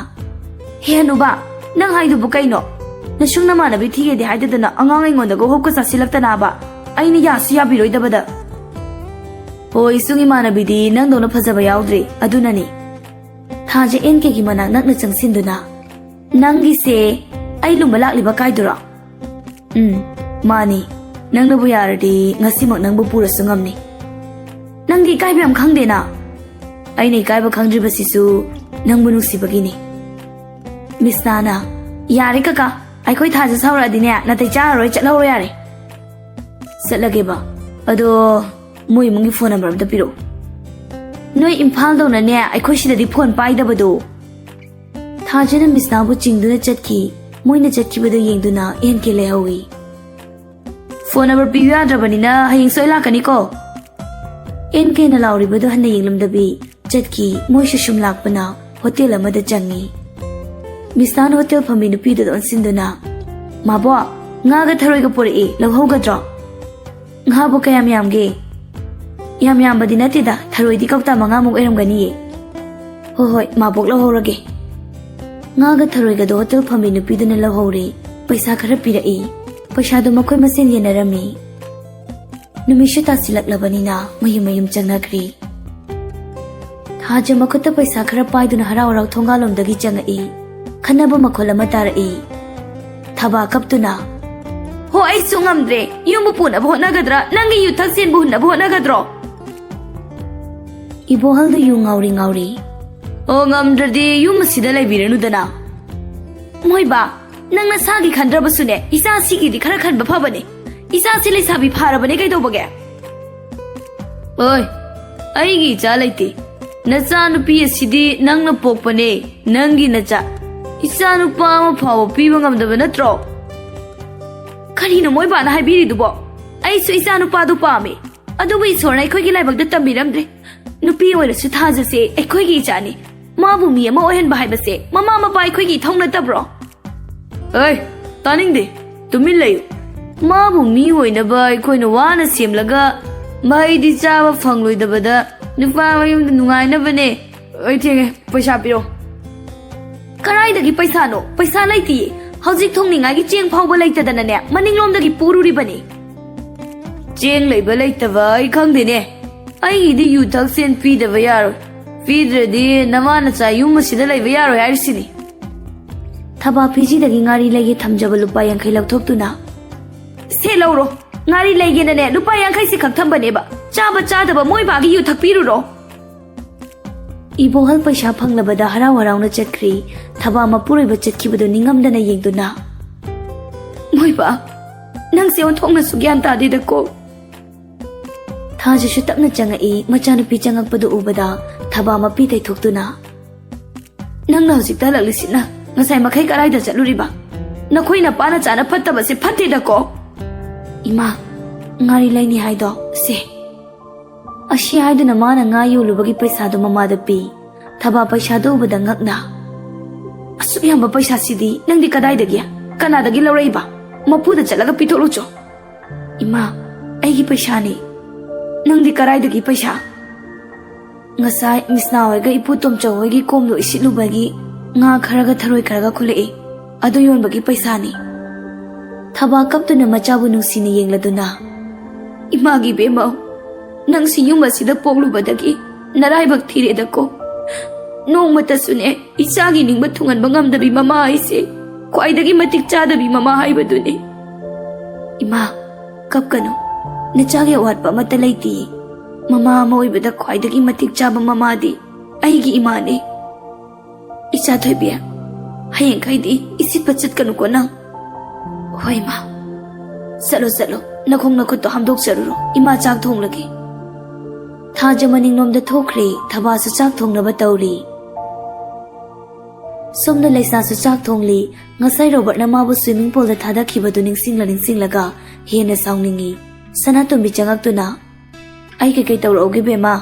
"ꯍꯦ ꯍꯅꯨꯕꯥ, ꯅꯪ ꯍꯥꯏꯗꯨꯕꯨ ꯀꯩꯅꯣ? ꯅꯁꯨꯡ ꯅꯃꯥꯟꯅꯕꯤ ꯊꯤꯒꯦꯗꯤ ꯍꯥꯏꯗꯗꯅ ꯑꯉꯥꯡ ꯑꯩꯉꯣꯟꯗꯒ ꯍꯣꯞꯀ ꯆꯥꯁꯤꯜꯂꯛꯇꯅꯕ꯫ ꯑꯩꯅ ꯌꯥꯁꯨ ꯌꯥꯕꯤꯔꯣꯏꯗꯕꯗ꯫ ꯍꯣꯏ, ꯏꯁꯨꯡ ꯏꯃꯥꯟꯅꯕꯤꯗꯤ ꯅꯪꯗꯧꯅ ꯐꯖꯕ ꯌꯥꯎꯗ꯭ꯔꯤ, ꯑꯗꯨꯅꯅꯤ꯫" ꯊꯥꯖ ꯑꯦꯟ ꯀꯦꯒꯤ ꯃꯅꯥꯛ ꯅꯛꯅ ꯆꯪꯁꯤꯟꯗꯨꯅ, "ꯅꯪꯒꯤꯁꯦ ꯑꯩ ꯂꯨꯝꯕ ꯂꯥꯛꯂꯤꯕ ꯀꯥꯏꯗꯨꯔꯣ?" "ꯎꯝ, ꯃꯥꯅꯤ꯫ ꯅꯪꯅꯕꯨ ꯌꯥꯔꯗꯤ ꯉꯁꯤꯃꯛ ꯅꯪꯕꯨ ꯄꯨꯔꯁꯨ ꯉꯝꯅꯤ꯫" "ꯅꯪꯗꯤ ꯏꯀꯥꯏꯕ ꯌꯥꯝ ꯈꯪꯗꯦꯅ꯫" "ꯑꯩꯅ ꯏꯀꯥꯏꯕ ꯈꯪꯗ꯭ꯔꯤꯕꯁꯤꯁꯨ ꯅꯪꯕꯨ ꯅꯨꯡꯁꯤꯕꯒꯤꯅꯤ꯫" ꯃꯤꯁꯅꯥꯅ, "ꯌꯥꯔꯦ ꯀꯀꯥ, ꯑꯩꯈꯣꯏ ꯊꯥꯖ ꯁꯥꯎꯔꯛꯑꯗꯤꯅꯦ ꯅꯥꯇꯩ ꯆꯥꯔꯔꯣꯏ, ꯆꯠꯍꯧꯔꯣ ꯌꯥꯔꯦ꯫" "ꯆꯠꯂꯒꯦꯕ꯫ ꯑꯗꯣ ꯃꯣꯏ ꯏꯃꯨꯡꯒꯤ ꯐꯣꯟ ꯅꯝꯕꯔ ꯑꯝꯇ ꯄꯤꯔꯛꯑꯣ꯫" "ꯅꯣꯏ ꯏꯝꯐꯥꯜꯗꯧꯅꯅꯦ ꯑꯩꯈꯣꯏ ꯁꯤꯗꯗꯤ ꯐꯣꯟ ꯄꯥꯏꯗꯕꯗꯣ꯫" ꯊꯥꯖꯅ ꯃꯤꯁꯅꯥꯕꯨ ꯆꯤꯡꯗꯨꯅ ꯆꯠꯈꯤ꯫ ꯃꯣꯏꯅ ꯆꯠꯈꯤꯕꯗꯨ ꯌꯦꯡꯗꯨꯅ ꯑꯦꯟ ꯀꯦ ꯂꯩꯍꯧꯏ꯫ "ꯐꯣꯟ ꯅꯝꯕꯔ ꯄꯤꯌꯨ ꯌꯥꯗ꯭ꯔꯕꯅꯤꯅ ꯍꯌꯦꯡ ꯁꯣꯏ ꯂꯥꯛꯀꯅꯤꯀꯣ꯫" ꯑꯦꯟ ꯀꯦꯅ ꯂꯥꯎꯔꯤꯕꯗꯨ ꯍꯟꯅ ꯌꯦꯡꯂꯝꯗꯕꯤ ꯆꯠꯈꯤ꯫ ꯃꯣꯏꯁꯨ ꯁꯨꯝ ꯂꯥꯛꯄꯅ ꯍꯣꯇꯦꯜ ꯑꯃꯗ ꯆꯪꯉꯤ꯫ ꯃꯤꯁꯅꯥꯅ ꯍꯣꯇꯦꯜ ꯐꯝꯕꯤ ꯅꯨꯄꯤꯗꯨꯗ ꯑꯣꯟꯁꯤꯟꯗꯨꯅ, "ꯃꯥꯕꯣ, ꯉꯥꯒ ꯊꯔꯣꯏꯒ ꯄꯨꯔꯛꯏ, ꯂꯧꯍꯧꯒꯗ꯭ꯔꯣ?" "ꯉꯥꯕꯨ ꯀꯌꯥꯝ ꯌꯥꯝꯒꯦ?" "ꯌꯥꯝ ꯌꯥꯝꯕꯗꯤ ꯅꯠꯇꯦꯗ, ꯊꯔꯣꯏꯗꯤ ꯀꯧꯇꯥ ꯃꯉꯥꯃꯨꯛ ꯑꯣꯏꯔꯝꯒꯅꯤꯌꯦ꯫" "ꯍꯣꯏ ꯍꯣꯏ, ꯃꯥꯕꯣꯛ ꯂꯧꯍꯧꯔꯒꯦ꯫" ꯉꯥꯒ ꯊꯔꯣꯏꯒꯗꯣ ꯍꯣꯇꯦꯜ ꯐꯝꯕꯤ ꯅꯨꯄꯤꯗꯨꯅ ꯂꯧꯍꯧꯔꯦ꯫ ꯄꯩꯁꯥ ꯈꯔ ꯄꯤꯔꯛꯏ꯫ ꯄꯩꯁꯥꯗꯣ ꯃꯈꯣꯏ ꯃꯁꯦꯟ ꯌꯦꯟꯅꯔꯝꯃꯤ꯫ ꯅꯨꯃꯤꯠꯁꯨ ꯇꯥꯁꯤꯜꯂꯛꯂꯕꯅꯤꯅ ꯃꯌꯨꯝ ꯃꯌꯨꯝ ꯆꯪꯅꯈ꯭ꯔꯦ꯫ ꯊꯥꯖ ꯃꯈꯨꯠꯇ ꯄꯩꯁꯥ ꯈꯔ ꯄꯥꯏꯗꯨꯅ ꯍꯔꯥꯎ ꯍꯔꯥꯎ ꯊꯣꯡꯒꯥꯜꯂꯣꯝꯗꯒꯤ ꯆꯪꯉꯛꯏ꯫ ꯈꯟꯅꯕ ꯃꯈꯣꯜ ꯑꯃ ꯇꯥꯔꯛꯏ꯫ ꯊꯕꯥ ꯀꯞꯇꯨꯅ, "ꯍꯣ, ꯑꯩꯁꯨ ꯉꯝꯗ꯭ꯔꯦ꯫ ꯌꯨꯝꯕꯨ ꯄꯨꯅꯕ ꯍꯣꯠꯅꯒꯗ꯭ꯔꯥ, ꯅꯪꯒꯤ ꯌꯨ ꯊꯛ ꯆꯦꯟꯕꯨ ꯍꯨꯟꯅꯕ ꯍꯣꯠꯅꯒꯗ꯭ꯔꯣ?" ꯏꯕꯣꯍꯜꯗꯨ ꯌꯨ ꯉꯥꯎꯔꯤ ꯉꯥꯎꯔꯤ, "ꯑꯣ, ꯉꯝꯗ꯭ꯔꯗꯤ ꯌꯨꯝ ꯑꯁꯤꯗ ꯂꯩꯕꯤꯔꯅꯨꯗꯅ꯫" "ꯃꯣꯏꯕꯥ, ꯅꯪ ꯅꯁꯥꯒꯤ ꯈꯟꯗ꯭ꯔꯕꯁꯨꯅꯦ, ꯏꯆꯥ ꯑꯁꯤꯒꯤꯗꯤ ꯈꯔ ꯈꯟꯕ ꯐꯕꯅꯦ꯫ ꯏꯆꯥꯁꯤ ꯂꯩꯁꯥꯕꯤ ꯐꯥꯔꯕꯅꯦ ꯀꯩꯗꯧꯕꯒꯦ?" "ꯑꯣꯏ, ꯑꯩꯒꯤ ꯏꯆꯥ ꯂꯩꯇꯦ꯫ ꯅꯆꯥꯅꯨꯄꯤ ꯑꯁꯤꯗꯤ ꯅꯪꯅ ꯄꯣꯛꯄꯅꯦ, ꯅꯪꯒꯤ ꯅꯆꯥ꯫ ꯏꯆꯥ ꯅꯨꯄꯥ ꯑꯃ ꯐꯥꯎꯕ ꯄꯤꯕ ꯉꯝꯗꯕ ꯅꯠꯇ꯭ꯔꯣ?" "ꯀꯔꯤꯅꯣ ꯃꯣꯏꯕꯥꯅ ꯍꯥꯏꯕꯤꯔꯤꯗꯨꯕꯣ? ꯑꯩꯁꯨ ꯏꯆꯥ ꯅꯨꯄꯥꯗꯨ ꯄꯥꯝꯃꯤ꯫ ꯑꯗꯨꯕꯨ ꯏꯁꯣꯔꯅ ꯑꯩꯈꯣꯏꯒꯤ ꯂꯥꯏꯕꯛꯇ ꯇꯝꯕꯤꯔꯝꯗ꯭ꯔꯦ꯫ ꯅꯨꯄꯤ ꯑꯣꯏꯔꯁꯨ ꯊꯥꯖꯁꯦ ꯑꯩꯈꯣꯏꯒꯤ ꯏꯆꯥꯅꯤ꯫ ꯃꯥꯕꯨ ꯃꯤ ꯑꯃ ꯑꯣꯏꯍꯟꯕ ꯍꯥꯏꯕꯁꯦ ꯃꯃꯥ ꯃꯄꯥ ꯑꯩꯈꯣꯏꯒꯤ ꯏꯊꯧ ꯅꯠꯇꯕ꯭ꯔꯣ? ꯑꯩ, ꯇꯥꯅꯤꯡꯗꯦ꯫ ꯇꯨꯃꯤꯟ ꯂꯩꯌꯨ꯫ ꯃꯥꯕꯨ ꯃꯤ ꯑꯣꯏꯅꯕ ꯑꯩꯈꯣꯏꯅ ꯋꯥꯅ ꯁꯦꯝꯂꯒ ꯃꯍꯩꯗꯤ ꯆꯥꯕ ꯐꯪꯂꯣꯏꯗꯕꯗ ꯅꯨꯄꯥ ꯃꯌꯨꯝꯗ ꯅꯨꯡꯉꯥꯏꯅꯕꯅꯦ꯫ ꯑꯩ ꯊꯦꯡꯉꯦ, ꯄꯩꯁꯥ ꯄꯤꯔꯣ꯫ ꯀꯗꯥꯏꯗꯒꯤ ꯄꯩꯁꯥꯅꯣ? ꯄꯩꯁꯥ ꯂꯩꯇꯤꯌꯦ꯫ ꯍꯧꯖꯤꯛ ꯊꯣꯡꯅꯤꯡꯉꯥꯏꯒꯤ ꯆꯦꯡ ꯐꯥꯎꯕ ꯂꯩꯇꯗꯅꯅꯦ, ꯃꯅꯤꯡꯂꯣꯝꯗꯒꯤ ꯄꯨꯔꯨꯔꯤꯕꯅꯤ꯫ ꯆꯦꯡ ꯂꯩꯕ ꯂꯩꯇꯕ ꯑꯩ ꯈꯪꯗꯦꯅꯦ꯫ ꯑꯩꯒꯤꯗꯤ ꯌꯨ ꯊꯛꯁꯦꯟ ꯄꯤꯗꯕ ꯌꯥꯔꯣꯏ꯫ ꯄꯤꯗ꯭ꯔꯗꯤ ꯅꯃꯥ ꯅꯆꯥ ꯌꯨꯝ ꯑꯁꯤꯗ ꯂꯩꯕ ꯌꯥꯔꯣꯏ ꯍꯥꯏꯔꯤꯁꯤꯅꯤ꯫ ꯊꯕꯥ ꯐꯤꯖꯤꯗꯒꯤ ꯉꯥꯔꯤ ꯂꯩꯒꯦ ꯊꯝꯖꯕ ꯂꯨꯄꯥ ꯌꯥꯡꯈꯩ ꯂꯧꯊꯣꯛꯇꯨꯅ, "ꯁꯦ ꯂꯧꯔꯣ꯫ ꯉꯥꯔꯤ ꯂꯩꯒꯦꯅꯅꯦ ꯂꯨꯄꯥ ꯌꯥꯡꯈꯩꯁꯤ ꯈꯛ ꯊꯝꯕꯅꯦꯕ꯫ ꯆꯥꯕ ꯆꯥꯗꯕ ꯃꯣꯏ ꯕꯥꯒꯤ ꯌꯨ ꯊꯛꯄꯤꯔꯨꯔꯣ꯫" ꯏꯕꯣꯍꯜ ꯄꯩꯁꯥ ꯐꯪꯂꯕꯗ ꯍꯔꯥꯎ ꯍꯔꯥꯎꯅ ꯆꯠꯈ꯭ꯔꯤ꯫ ꯊꯕꯥ ꯃꯄꯨꯔꯣꯏꯕ ꯆꯠꯈꯤꯕꯗꯨ ꯅꯤꯡꯉꯝꯗꯅ ꯌꯦꯡꯗꯨꯅ, "ꯃꯣꯏ ꯕꯥ, ꯅꯪꯁꯦ ꯑꯣꯟꯊꯣꯛꯅꯁꯨ ꯒ꯭ꯌꯥꯟ ꯇꯥꯗꯦꯗꯀꯣ꯫" ꯊꯥꯖꯁꯨ ꯇꯞꯅ ꯆꯪꯉꯛꯏ꯫ ꯃꯆꯥꯅꯨꯄꯤ ꯆꯪꯉꯛꯄꯗꯨ ꯎꯕꯗ ꯊꯕꯥ ꯃꯄꯤ ꯇꯩꯊꯣꯛꯇꯨꯅ, "ꯅꯪꯅ ꯍꯧꯖꯤꯛꯇ ꯍꯜꯂꯛꯂꯤꯁꯤꯅ ꯉꯁꯥꯏ ꯃꯈꯩ ꯀꯗꯥꯏꯗ ꯆꯠꯂꯨꯔꯤꯕ? ꯅꯈꯣꯏ ꯅꯄꯥ ꯅꯆꯥꯅ ꯐꯠꯇꯕꯁꯦ ꯐꯠꯇꯦꯗꯀꯣ꯫" "ꯏꯃꯥ, ꯉꯥꯔꯤ ꯂꯩꯅꯤ ꯍꯥꯏꯗꯣ ꯁꯦ꯫" ꯑꯁꯤ ꯍꯥꯏꯗꯨꯅ ꯃꯥꯅ ꯉꯥ ꯌꯣꯜꯂꯨꯕꯒꯤ ꯄꯩꯁꯥꯗꯨ ꯃꯃꯥꯗ ꯄꯤ꯫ ꯊꯕꯥ ꯄꯩꯁꯥꯗꯨ ꯎꯕꯗ ꯉꯛꯅ, "ꯑꯁꯨꯛ ꯌꯥꯝꯕ ꯄꯩꯁꯥꯁꯤꯗꯤ ꯅꯪꯗꯤ ꯀꯗꯥꯏꯗꯒꯤ, ꯀꯅꯥꯗꯒꯤ ꯂꯧꯔꯛꯏꯕ? ꯃꯄꯨꯗ ꯆꯠꯂꯒ ꯄꯤꯊꯣꯛꯂꯨꯆꯣ꯫" "ꯏꯃꯥ, ꯑꯩꯒꯤ ꯄꯩꯁꯥꯅꯤ꯫ ꯅꯪꯗꯤ ꯀꯗꯥꯏꯗꯒꯤ ꯄꯩꯁꯥ?" "ꯉꯁꯥꯏ ꯃꯤꯁꯅꯥ ꯍꯣꯏꯒ ꯏꯄꯨ ꯇꯣꯝꯆꯧ ꯍꯣꯏꯒꯤ ꯀꯣꯝꯗꯣ ꯏꯁꯤꯠꯂꯨꯕꯒꯤ ꯉꯥ ꯈꯔꯒ ꯊꯔꯣꯏ ꯈꯔꯒ ꯈꯨꯜꯂꯛꯏ꯫ ꯑꯗꯨ ꯌꯣꯟꯕꯒꯤ ꯄꯩꯁꯥꯅꯤ꯫" ꯊꯕꯥ ꯀꯞꯇꯨꯅ ꯃꯆꯥꯕꯨ ꯅꯨꯡꯁꯤꯅ ꯌꯦꯡꯂꯗꯨꯅ, "ꯏꯃꯥꯒꯤ ꯏꯕꯦꯝꯃ, ꯅꯪꯁꯤ ꯌꯨꯝ ꯑꯁꯤꯗ ꯄꯣꯛꯂꯨꯕꯗꯒꯤ ꯅꯔꯥꯏꯕꯛ ꯊꯤꯔꯦꯗꯀꯣ꯫ ꯅꯣꯡꯃꯇꯁꯨꯅꯦ ꯏꯆꯥꯒꯤ ꯅꯤꯡꯕ ꯊꯨꯡꯍꯟꯕ ꯉꯝꯗꯕꯤ ꯃꯃꯥ ꯍꯥꯏꯁꯦ ꯈ꯭ꯋꯥꯏꯗꯒꯤ ꯃꯇꯤꯛ ꯆꯥꯗꯕꯤ ꯃꯃꯥ ꯍꯥꯏꯕꯗꯨꯅꯤ꯫" "ꯏꯃꯥ, ꯀꯞꯀꯅꯨ꯫ ꯅꯆꯥꯒꯤ ꯑꯋꯥꯠꯄ ꯑꯃꯠꯇ ꯂꯩꯇꯦ꯫ ꯃꯃꯥ ꯑꯃ ꯑꯣꯏꯕꯗ ꯈ꯭ꯋꯥꯏꯗꯒꯤ ꯃꯇꯤꯛ ꯆꯥꯕ ꯃꯃꯥꯗꯤ ꯑꯩꯒꯤ ꯏꯃꯥꯅꯤ꯫ ꯏꯆꯥ ꯊꯣꯏꯕꯤ, ꯍꯌꯦꯡꯈꯩꯗꯤ ꯏꯁꯤꯠꯄ ꯆꯠꯀꯅꯨꯀꯣ ꯅꯪ꯫" "ꯍꯣꯏ, ꯏꯃꯥ꯫ ꯆꯠꯂꯣ, ꯆꯠꯂꯣ꯫ ꯅꯈꯣꯡ ꯅꯈꯨꯠꯇꯣ ꯍꯥꯝꯗꯣꯛꯆꯔꯨꯔꯣ꯫ ꯏꯃꯥ ꯆꯥꯛ ꯊꯣꯡꯂꯒꯦ꯫" ꯊꯥꯖ ꯃꯅꯤꯡꯂꯣꯝꯗ ꯊꯣꯛꯈ꯭ꯔꯦ꯫ ꯊꯕꯥꯁꯨ ꯆꯥꯛ ꯊꯣꯡꯅꯕ ꯇꯧꯔꯤ꯫ ꯁꯣꯝꯗ ꯂꯩꯁꯥꯁꯨ ꯆꯥꯛ ꯊꯣꯡꯂꯤ꯫ ꯉꯁꯥꯏ ꯔꯣꯕꯔꯠꯅ ꯃꯥꯕꯨ ꯁ꯭ꯋꯤꯃꯤꯡ ꯄꯨꯜꯗ ꯊꯥꯗꯈꯤꯕꯗꯨ ꯅꯤꯡꯁꯤꯡꯂ ꯅꯤꯡꯁꯤꯡꯂꯒ ꯍꯦꯟꯅ ꯁꯥꯎꯅꯤꯡꯉꯤ꯫ ꯁꯅꯥꯇꯣꯝꯕꯤ ꯆꯪꯉꯛꯇꯨꯅ, ꯑꯩ ꯀꯩꯀꯩ ꯇꯧꯔꯛꯎꯒꯦ ꯕꯦꯝꯃ?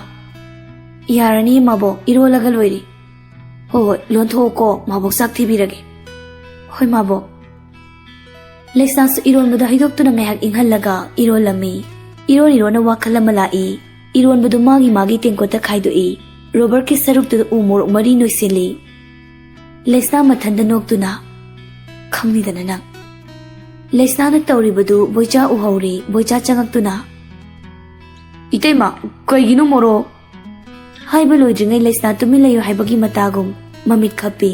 ꯌꯥꯔꯅꯤ ꯃꯥꯕꯣꯛ, ꯏꯔꯣꯜꯂꯒ ꯂꯣꯏꯔꯦ꯫ ꯍꯣꯏ ꯍꯣꯏ, ꯂꯣꯟꯊꯣꯛꯑꯣꯀꯣ, ꯃꯥꯕꯣꯛ ꯆꯥꯛ ꯊꯤꯕꯤꯔꯒꯦ꯫ ꯍꯣꯏ ꯃꯥꯕꯣꯛ꯫ ꯂꯩꯁꯅꯥꯁꯨ ꯏꯔꯣꯟꯕꯗꯣ ꯍꯩꯗꯣꯛꯇꯨꯅ ꯉꯥꯏꯍꯥꯛ ꯏꯪꯍꯜꯂꯒ ꯏꯔꯣꯜꯂꯝꯃꯤ꯫ ꯏꯔꯣꯟ ꯏꯔꯣꯟꯅ ꯋꯥꯈꯜ ꯑꯃ ꯂꯥꯛꯏ꯫ ꯏꯔꯣꯟꯕꯗꯨ ꯃꯥꯒꯤ ꯃꯥꯒꯤ ꯇꯦꯡꯀꯣꯠꯇ ꯈꯥꯏꯗꯣꯛꯏ꯫ ꯔꯣꯕꯔꯠꯀꯤ ꯁꯔꯨꯛꯇꯨꯗ ꯎ ꯃꯣꯔꯣꯛ ꯃꯔꯤ ꯅꯣꯏꯁꯤꯜꯂꯤ꯫ ꯂꯩꯁꯅꯥ ꯃꯊꯟꯗ ꯅꯣꯛꯇꯨꯅ, "ꯈꯪꯅꯤꯗꯅ ꯅꯪ?" ꯂꯩꯁꯅꯥꯅ ꯇꯧꯔꯤꯕꯗꯨ ꯕꯣꯏꯆꯥ ꯎꯍꯧꯔꯤ꯫ ꯕꯣꯏꯆꯥ ꯆꯪꯉꯛꯇꯨꯅ, "ꯏꯇꯩꯃ, ꯀꯩꯒꯤꯅꯣ ꯃꯣꯔꯣꯛ?" ꯍꯥꯏꯕ ꯂꯣꯏꯗ꯭ꯔꯤꯉꯩ ꯂꯩꯁꯅꯥ ꯇꯨꯃꯤꯟ ꯂꯩꯌꯨ ꯍꯥꯏꯕꯒꯤ ꯃꯇꯥꯒꯨꯝ ꯃꯃꯤꯠ ꯈꯞꯄꯤ꯫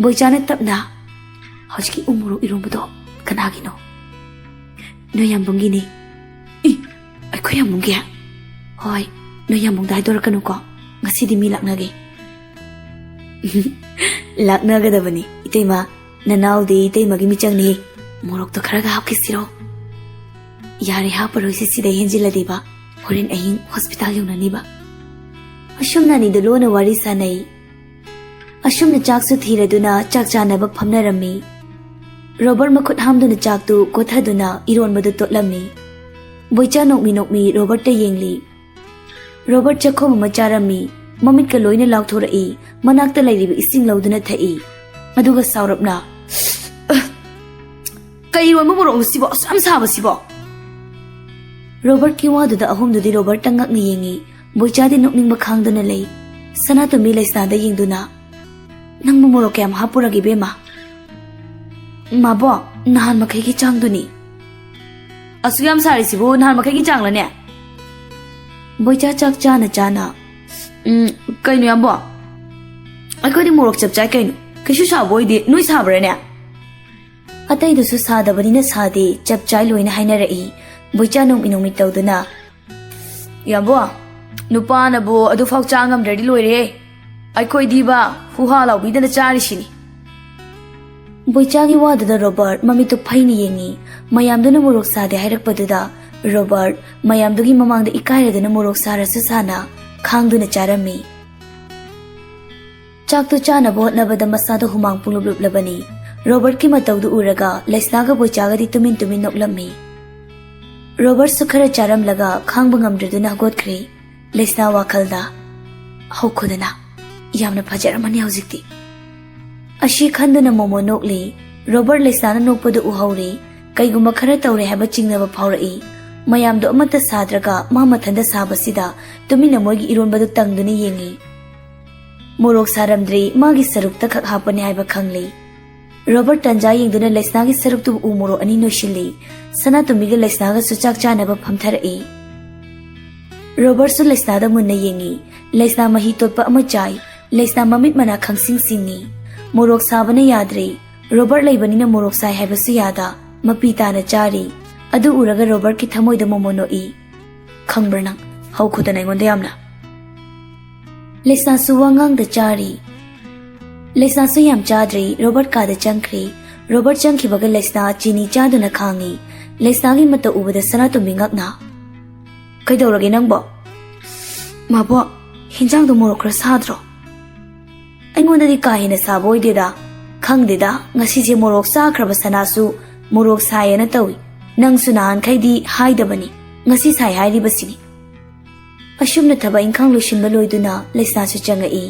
ꯕꯣꯏꯆꯥꯅ ꯇꯞꯅ, "ꯍꯧꯖꯤꯛꯀꯤ ꯎ ꯃꯣꯔꯣꯛ ꯏꯔꯣꯝꯕꯗꯣ ꯀꯅꯥꯒꯤꯅꯣ?" "ꯅꯣꯏ ꯌꯥꯝꯕꯨꯡꯒꯤꯅꯤ꯫" "ꯏ, ꯑꯩꯈꯣꯏ ꯌꯥꯝꯕꯨꯡꯒꯤ?" "ꯍꯣꯏ, ꯅꯣꯏ ꯌꯥꯝꯕꯨꯡꯗ ꯍꯥꯏꯗꯣꯔꯛꯀꯅꯨꯀꯣ, ꯉꯁꯤꯗꯤ ꯃꯤ ꯂꯥꯛꯅꯒꯦ꯫" "ꯂꯥꯛꯅꯒꯗꯕꯅꯤ ꯏꯇꯩꯃ, ꯅꯅꯥꯎꯗꯤ ꯏꯇꯩꯃꯒꯤ ꯃꯤꯆꯪꯅꯤ꯫ ꯃꯣꯔꯣꯛꯇꯣ ꯈꯔꯒ ꯍꯥꯞꯈꯤꯁꯤꯔꯣ?" "ꯌꯥꯔꯦ, ꯍꯥꯞꯄꯔꯣꯏꯁꯤ, ꯁꯤꯗꯩ ꯍꯦꯟꯖꯤꯜꯂꯗꯤꯕ ꯍꯣꯔꯦꯟ ꯑꯍꯤꯡ ꯍꯣꯁꯄꯤꯇꯥꯜ ꯌꯧꯅꯅꯤꯕ꯫" ꯑꯁꯨꯝꯅ ꯑꯅꯤꯗꯨ ꯂꯣꯟꯅ ꯋꯥꯔꯤ ꯁꯥꯅꯩ꯫ ꯑꯁꯨꯝꯅ ꯆꯥꯛꯁꯨ ꯊꯤꯔꯗꯨꯅ ꯆꯥꯛ ꯆꯥꯅꯕ ꯐꯝꯅꯔꯝꯃꯤ꯫ ꯔꯣꯕꯔꯠ ꯃꯈꯨꯠ ꯍꯥꯝꯗꯨꯅ ꯆꯥꯛꯇꯨ ꯀꯣꯊꯗꯨꯅ ꯏꯔꯣꯟꯕꯗꯨ ꯇꯣꯠꯂꯝꯃꯤ꯫ ꯕꯣꯏꯆꯥ ꯅꯣꯛꯃꯤ ꯅꯣꯛꯃꯤ ꯔꯣꯕꯔꯠꯇ ꯌꯦꯡꯂꯤ꯫ ꯔꯣꯕꯔꯠ ꯆꯥꯛꯈꯣꯝ ꯑꯃ ꯆꯥꯔꯝꯃꯤ꯫ ꯃꯃꯤꯠꯀ ꯂꯣꯏꯅ ꯂꯥꯎꯊꯣꯔꯛꯏ꯫ ꯃꯅꯥꯛꯇ ꯂꯩꯔꯤꯕ ꯏꯁꯤꯡ ꯂꯧꯗꯨꯅ ꯊꯛꯏ꯫ ꯑꯗꯨꯒ ꯁꯥꯎꯔꯞꯅ, "ꯀꯩ ꯏꯔꯣꯟꯕ ꯃꯣꯔꯣꯛꯅꯣ ꯁꯤꯕꯣ? ꯑꯁꯨꯛ ꯌꯥꯝ ꯁꯥꯕ ꯁꯤꯕꯣ?" ꯔꯣꯕꯔꯠꯀꯤ ꯋꯥꯗꯨꯗ ꯑꯍꯨꯝꯗꯨꯗꯤ ꯔꯣꯕꯔꯠꯇ ꯉꯛꯅ ꯌꯦꯡꯉꯤ꯫ ꯕꯣꯏꯆꯥꯗꯤ ꯅꯣꯛꯅꯤꯡꯕ ꯈꯥꯡꯗꯨꯅ ꯂꯩ꯫ ꯁꯅꯥꯇꯣꯝꯕꯤ ꯂꯩꯁꯅꯥꯗ ꯌꯦꯡꯗꯨꯅ, "ꯅꯪꯕꯨ ꯃꯣꯔꯣꯛ ꯀꯌꯥꯝ ꯍꯥꯞꯄꯨꯔꯒꯦ, ꯏꯕꯦꯝꯃ?" "ꯃꯥꯕꯣ, ꯅꯍꯥꯟ ꯃꯈꯩꯒꯤ ꯆꯥꯡꯗꯨꯅꯤ꯫" "ꯑꯁꯨꯛ ꯌꯥꯝ ꯁꯥꯔꯤꯁꯤꯕꯨ ꯅꯍꯥꯟ ꯃꯈꯩꯒꯤ ꯆꯥꯡꯂꯅꯦ?" ꯕꯣꯏꯆꯥ ꯆꯥꯛ ꯆꯥꯅ ꯆꯥꯅ, "ꯎꯝ, ꯀꯩꯅꯣ ꯌꯥꯝꯕꯣ? ꯑꯩꯈꯣꯏꯗꯤ ꯃꯣꯔꯣꯛ ꯆꯞ ꯆꯥꯏ ꯀꯩꯅꯣ꯫ ꯀꯩꯁꯨ ꯁꯥꯕ ꯑꯣꯏꯗꯦ꯫ ꯅꯣꯏ ꯁꯥꯕ꯭ꯔꯥꯅꯦ?" ꯑꯇꯩꯗꯨꯁꯨ ꯁꯥꯗꯕꯅꯤꯅ ꯁꯥꯗꯦ, ꯆꯞ ꯆꯥꯏ ꯂꯣꯏꯅ ꯍꯥꯏꯅꯔꯛꯏ꯫ ꯕꯣꯏꯆꯥ ꯅꯣꯛꯃꯤ ꯅꯣꯛꯃꯤ ꯇꯧꯗꯨꯅ, "ꯌꯥꯝꯕꯣ, ꯅꯨꯄꯥꯅꯕꯨ ꯑꯗꯨꯐꯥꯎ ꯆꯥ ꯉꯝꯗ꯭ꯔꯗꯤ ꯂꯣꯏꯔꯦꯍꯦ꯫ ꯑꯩꯈꯣꯏꯗꯤꯕ ꯍꯨꯍꯥ ꯂꯥꯎꯕꯤꯗꯅ ꯆꯥꯔꯤꯁꯤꯅꯤ꯫" ꯕꯣꯏꯆꯥꯒꯤ ꯋꯥꯗꯨꯗ ꯔꯣꯕꯔꯠ ꯃꯃꯤꯠꯇꯨ ꯐꯩꯅ ꯌꯦꯡꯉꯤ꯫ ꯃꯌꯥꯝꯗꯨꯅ ꯃꯣꯔꯣꯛ ꯁꯥꯗꯦ ꯍꯥꯏꯔꯛꯄꯗꯨꯗ ꯔꯣꯕꯔꯠ ꯃꯌꯥꯝꯗꯨꯒꯤ ꯃꯃꯥꯡꯗ ꯏꯀꯥꯏꯔꯗꯨꯅ ꯃꯣꯔꯣꯛ ꯁꯥꯔꯁꯨ ꯁꯥꯅ ꯈꯥꯡꯗꯨꯅ ꯆꯥꯔꯝꯃꯤ꯫ ꯆꯥꯛꯇꯨ ꯆꯥꯅꯕ ꯍꯣꯠꯅꯕꯗ ꯃꯁꯥꯗ ꯍꯨꯃꯥꯡ ꯄꯨꯡꯂꯨꯞ ꯂꯨꯞꯂꯕꯅꯤ꯫ ꯔꯣꯕꯔꯠꯀꯤ ꯃꯇꯧꯗꯨ ꯎꯔꯒ ꯂꯩꯁꯅꯥꯒ ꯕꯣꯏꯆꯥꯒꯗꯤ ꯇꯨꯃꯤꯟ ꯇꯨꯃꯤꯟ ꯅꯣꯛꯂꯝꯃꯤ꯫ ꯔꯣꯕꯔꯠꯁꯨ ꯈꯔ ꯆꯥꯔꯝꯂꯒ ꯈꯥꯡꯕ ꯉꯝꯗ꯭ꯔꯗꯨꯅ ꯍꯧꯒꯠꯈ꯭ꯔꯦ꯫ ꯂꯩꯁꯅꯥ ꯋꯥꯈꯜꯗ, "ꯍꯧꯈꯣꯗꯅ, ꯌꯥꯝꯅ ꯐꯖꯔꯝꯃꯅꯤ ꯍꯧꯖꯤꯛꯇꯤ"꯫ ꯑꯁꯤ ꯈꯟꯗꯨꯅ ꯃꯣꯃꯣ ꯅꯣꯛꯂꯤ꯫ ꯔꯣꯕꯔꯠ ꯂꯩꯁꯅꯥꯅ ꯅꯣꯛꯄꯗꯨ ꯎꯍꯧꯔꯦ꯫ ꯀꯩꯒꯨꯝꯕ ꯈꯔ ꯇꯧꯔꯦ ꯍꯥꯏꯕ ꯆꯤꯡꯅꯕ ꯐꯥꯎꯔꯛꯏ꯫ ꯃꯌꯥꯝꯗꯣ ꯑꯃꯠꯇ ꯁꯥꯗ꯭ꯔꯒ ꯃꯥ ꯃꯊꯟꯇ ꯁꯥꯕꯁꯤꯗ ꯇꯨꯃꯤꯟꯅ ꯃꯣꯏꯒꯤ ꯏꯔꯣꯟꯕꯗꯨ ꯇꯪꯗꯨꯅ ꯌꯦꯡꯉꯤ꯫ ꯃꯣꯔꯣꯛ ꯁꯥꯔꯝꯗ꯭ꯔꯤ, ꯃꯥꯒꯤ ꯁꯔꯨꯛꯇ ꯈꯛ ꯍꯥꯞꯄꯅꯤ ꯍꯥꯏꯕ ꯈꯪꯂꯤ꯫ ꯔꯣꯕꯔꯠ ꯇꯟꯖꯥ ꯌꯦꯡꯗꯨꯅ ꯂꯩꯁꯅꯥꯒꯤ ꯁꯔꯨꯛꯇꯨꯕꯨ ꯎ ꯃꯣꯔꯣꯛ ꯑꯅꯤ ꯅꯣꯏꯁꯤꯜꯂꯤ꯫ ꯁꯅꯥꯇꯣꯝꯕꯤꯒ ꯂꯩꯁꯅꯥꯒꯁꯨ ꯆꯥꯛ ꯆꯥꯅꯕ ꯐꯝꯊꯔꯛꯏ꯫ ꯔꯣꯕꯔꯠꯁꯨ ꯂꯩꯁꯅꯥꯗ ꯃꯨꯟꯅ ꯌꯦꯡꯉꯤ꯫ ꯂꯩꯁꯅꯥ ꯃꯍꯤ ꯇꯣꯠꯄ ꯑꯃ ꯆꯥꯏ꯫ ꯂꯩꯁꯅꯥ ꯃꯃꯤꯠ ꯃꯅꯥ ꯈꯪꯁꯤꯡ ꯁꯤꯡꯉꯤ꯫ ꯃꯣꯔꯣꯛ ꯁꯥꯕꯅ ꯌꯥꯗ꯭ꯔꯦ꯫ ꯔꯣꯕꯔꯠ ꯂꯩꯕꯅꯤꯅ ꯃꯣꯔꯣꯛ ꯁꯥꯏ ꯍꯥꯏꯕꯁꯨ ꯌꯥꯗ꯫ ꯃꯄꯤ ꯇꯥꯅ ꯆꯥꯔꯤ꯫ ꯑꯗꯨ ꯎꯔꯒ ꯔꯣꯕꯔꯠꯀꯤ ꯊꯃꯣꯏꯗ ꯃꯣꯃꯣ ꯅꯣꯛꯏ꯫ "ꯈꯪꯕ꯭ꯔꯥ ꯅꯪ, ꯍꯧꯈꯣꯗꯅ ꯑꯩꯉꯣꯟꯗ ꯌꯥꯝꯅ"꯫ ꯂꯩꯁꯅꯥꯁꯨ ꯋꯥꯉꯥꯡꯗ ꯆꯥꯔꯤ꯫ ꯂꯩꯁꯅꯥꯁꯨ ꯌꯥꯝ ꯆꯥꯗ꯭ꯔꯤ, ꯔꯣꯕꯔꯠ ꯀꯥꯗ ꯆꯪꯈ꯭ꯔꯦ꯫ ꯔꯣꯕꯔꯠ ꯆꯪꯈꯤꯕꯒ ꯂꯩꯁꯅꯥ ꯆꯤꯅꯤ ꯆꯥꯗꯨꯅ ꯈꯥꯡꯉꯤ꯫ ꯂꯩꯁꯅꯥꯒꯤ ꯃꯇꯧ ꯎꯕꯗ ꯁꯅꯥꯇꯣꯝꯕꯤ ꯉꯛꯅ, "ꯀꯩꯗꯧꯔꯒꯦ ꯅꯪꯕꯣ?" "ꯃꯥꯕꯣ, ꯍꯤꯟꯖꯥꯡꯗꯣ ꯃꯣꯔꯣꯛ ꯈꯔ ꯁꯥꯗ꯭ꯔꯣ?" "ꯑꯩꯉꯣꯟꯗꯗꯤ ꯀꯥ ꯍꯦꯟꯅ ꯁꯥꯕ ꯑꯣꯏꯗꯦꯗ꯫ ꯈꯪꯗꯦꯗ, ꯉꯁꯤꯁꯦ ꯃꯣꯔꯣꯛ ꯆꯥꯈ꯭ꯔꯕ ꯁꯅꯥꯁꯨ ꯃꯣꯔꯣꯛ ꯁꯥꯏꯌꯦꯅ ꯇꯧꯏ꯫ ꯅꯪꯁꯨ ꯅꯍꯥꯟꯈꯩꯗꯤ ꯍꯥꯏꯗꯕꯅꯤ, ꯉꯁꯤ ꯁꯥꯏ ꯍꯥꯏꯔꯤꯕꯁꯤꯅꯤ"꯫ ꯑꯁꯨꯝꯅ ꯊꯕꯛ ꯏꯪꯈꯥꯡ ꯂꯣꯏꯁꯤꯟꯕ ꯂꯣꯏꯗꯨꯅ ꯂꯩꯁꯅꯥꯁꯨ ꯆꯪꯉꯛꯏ꯫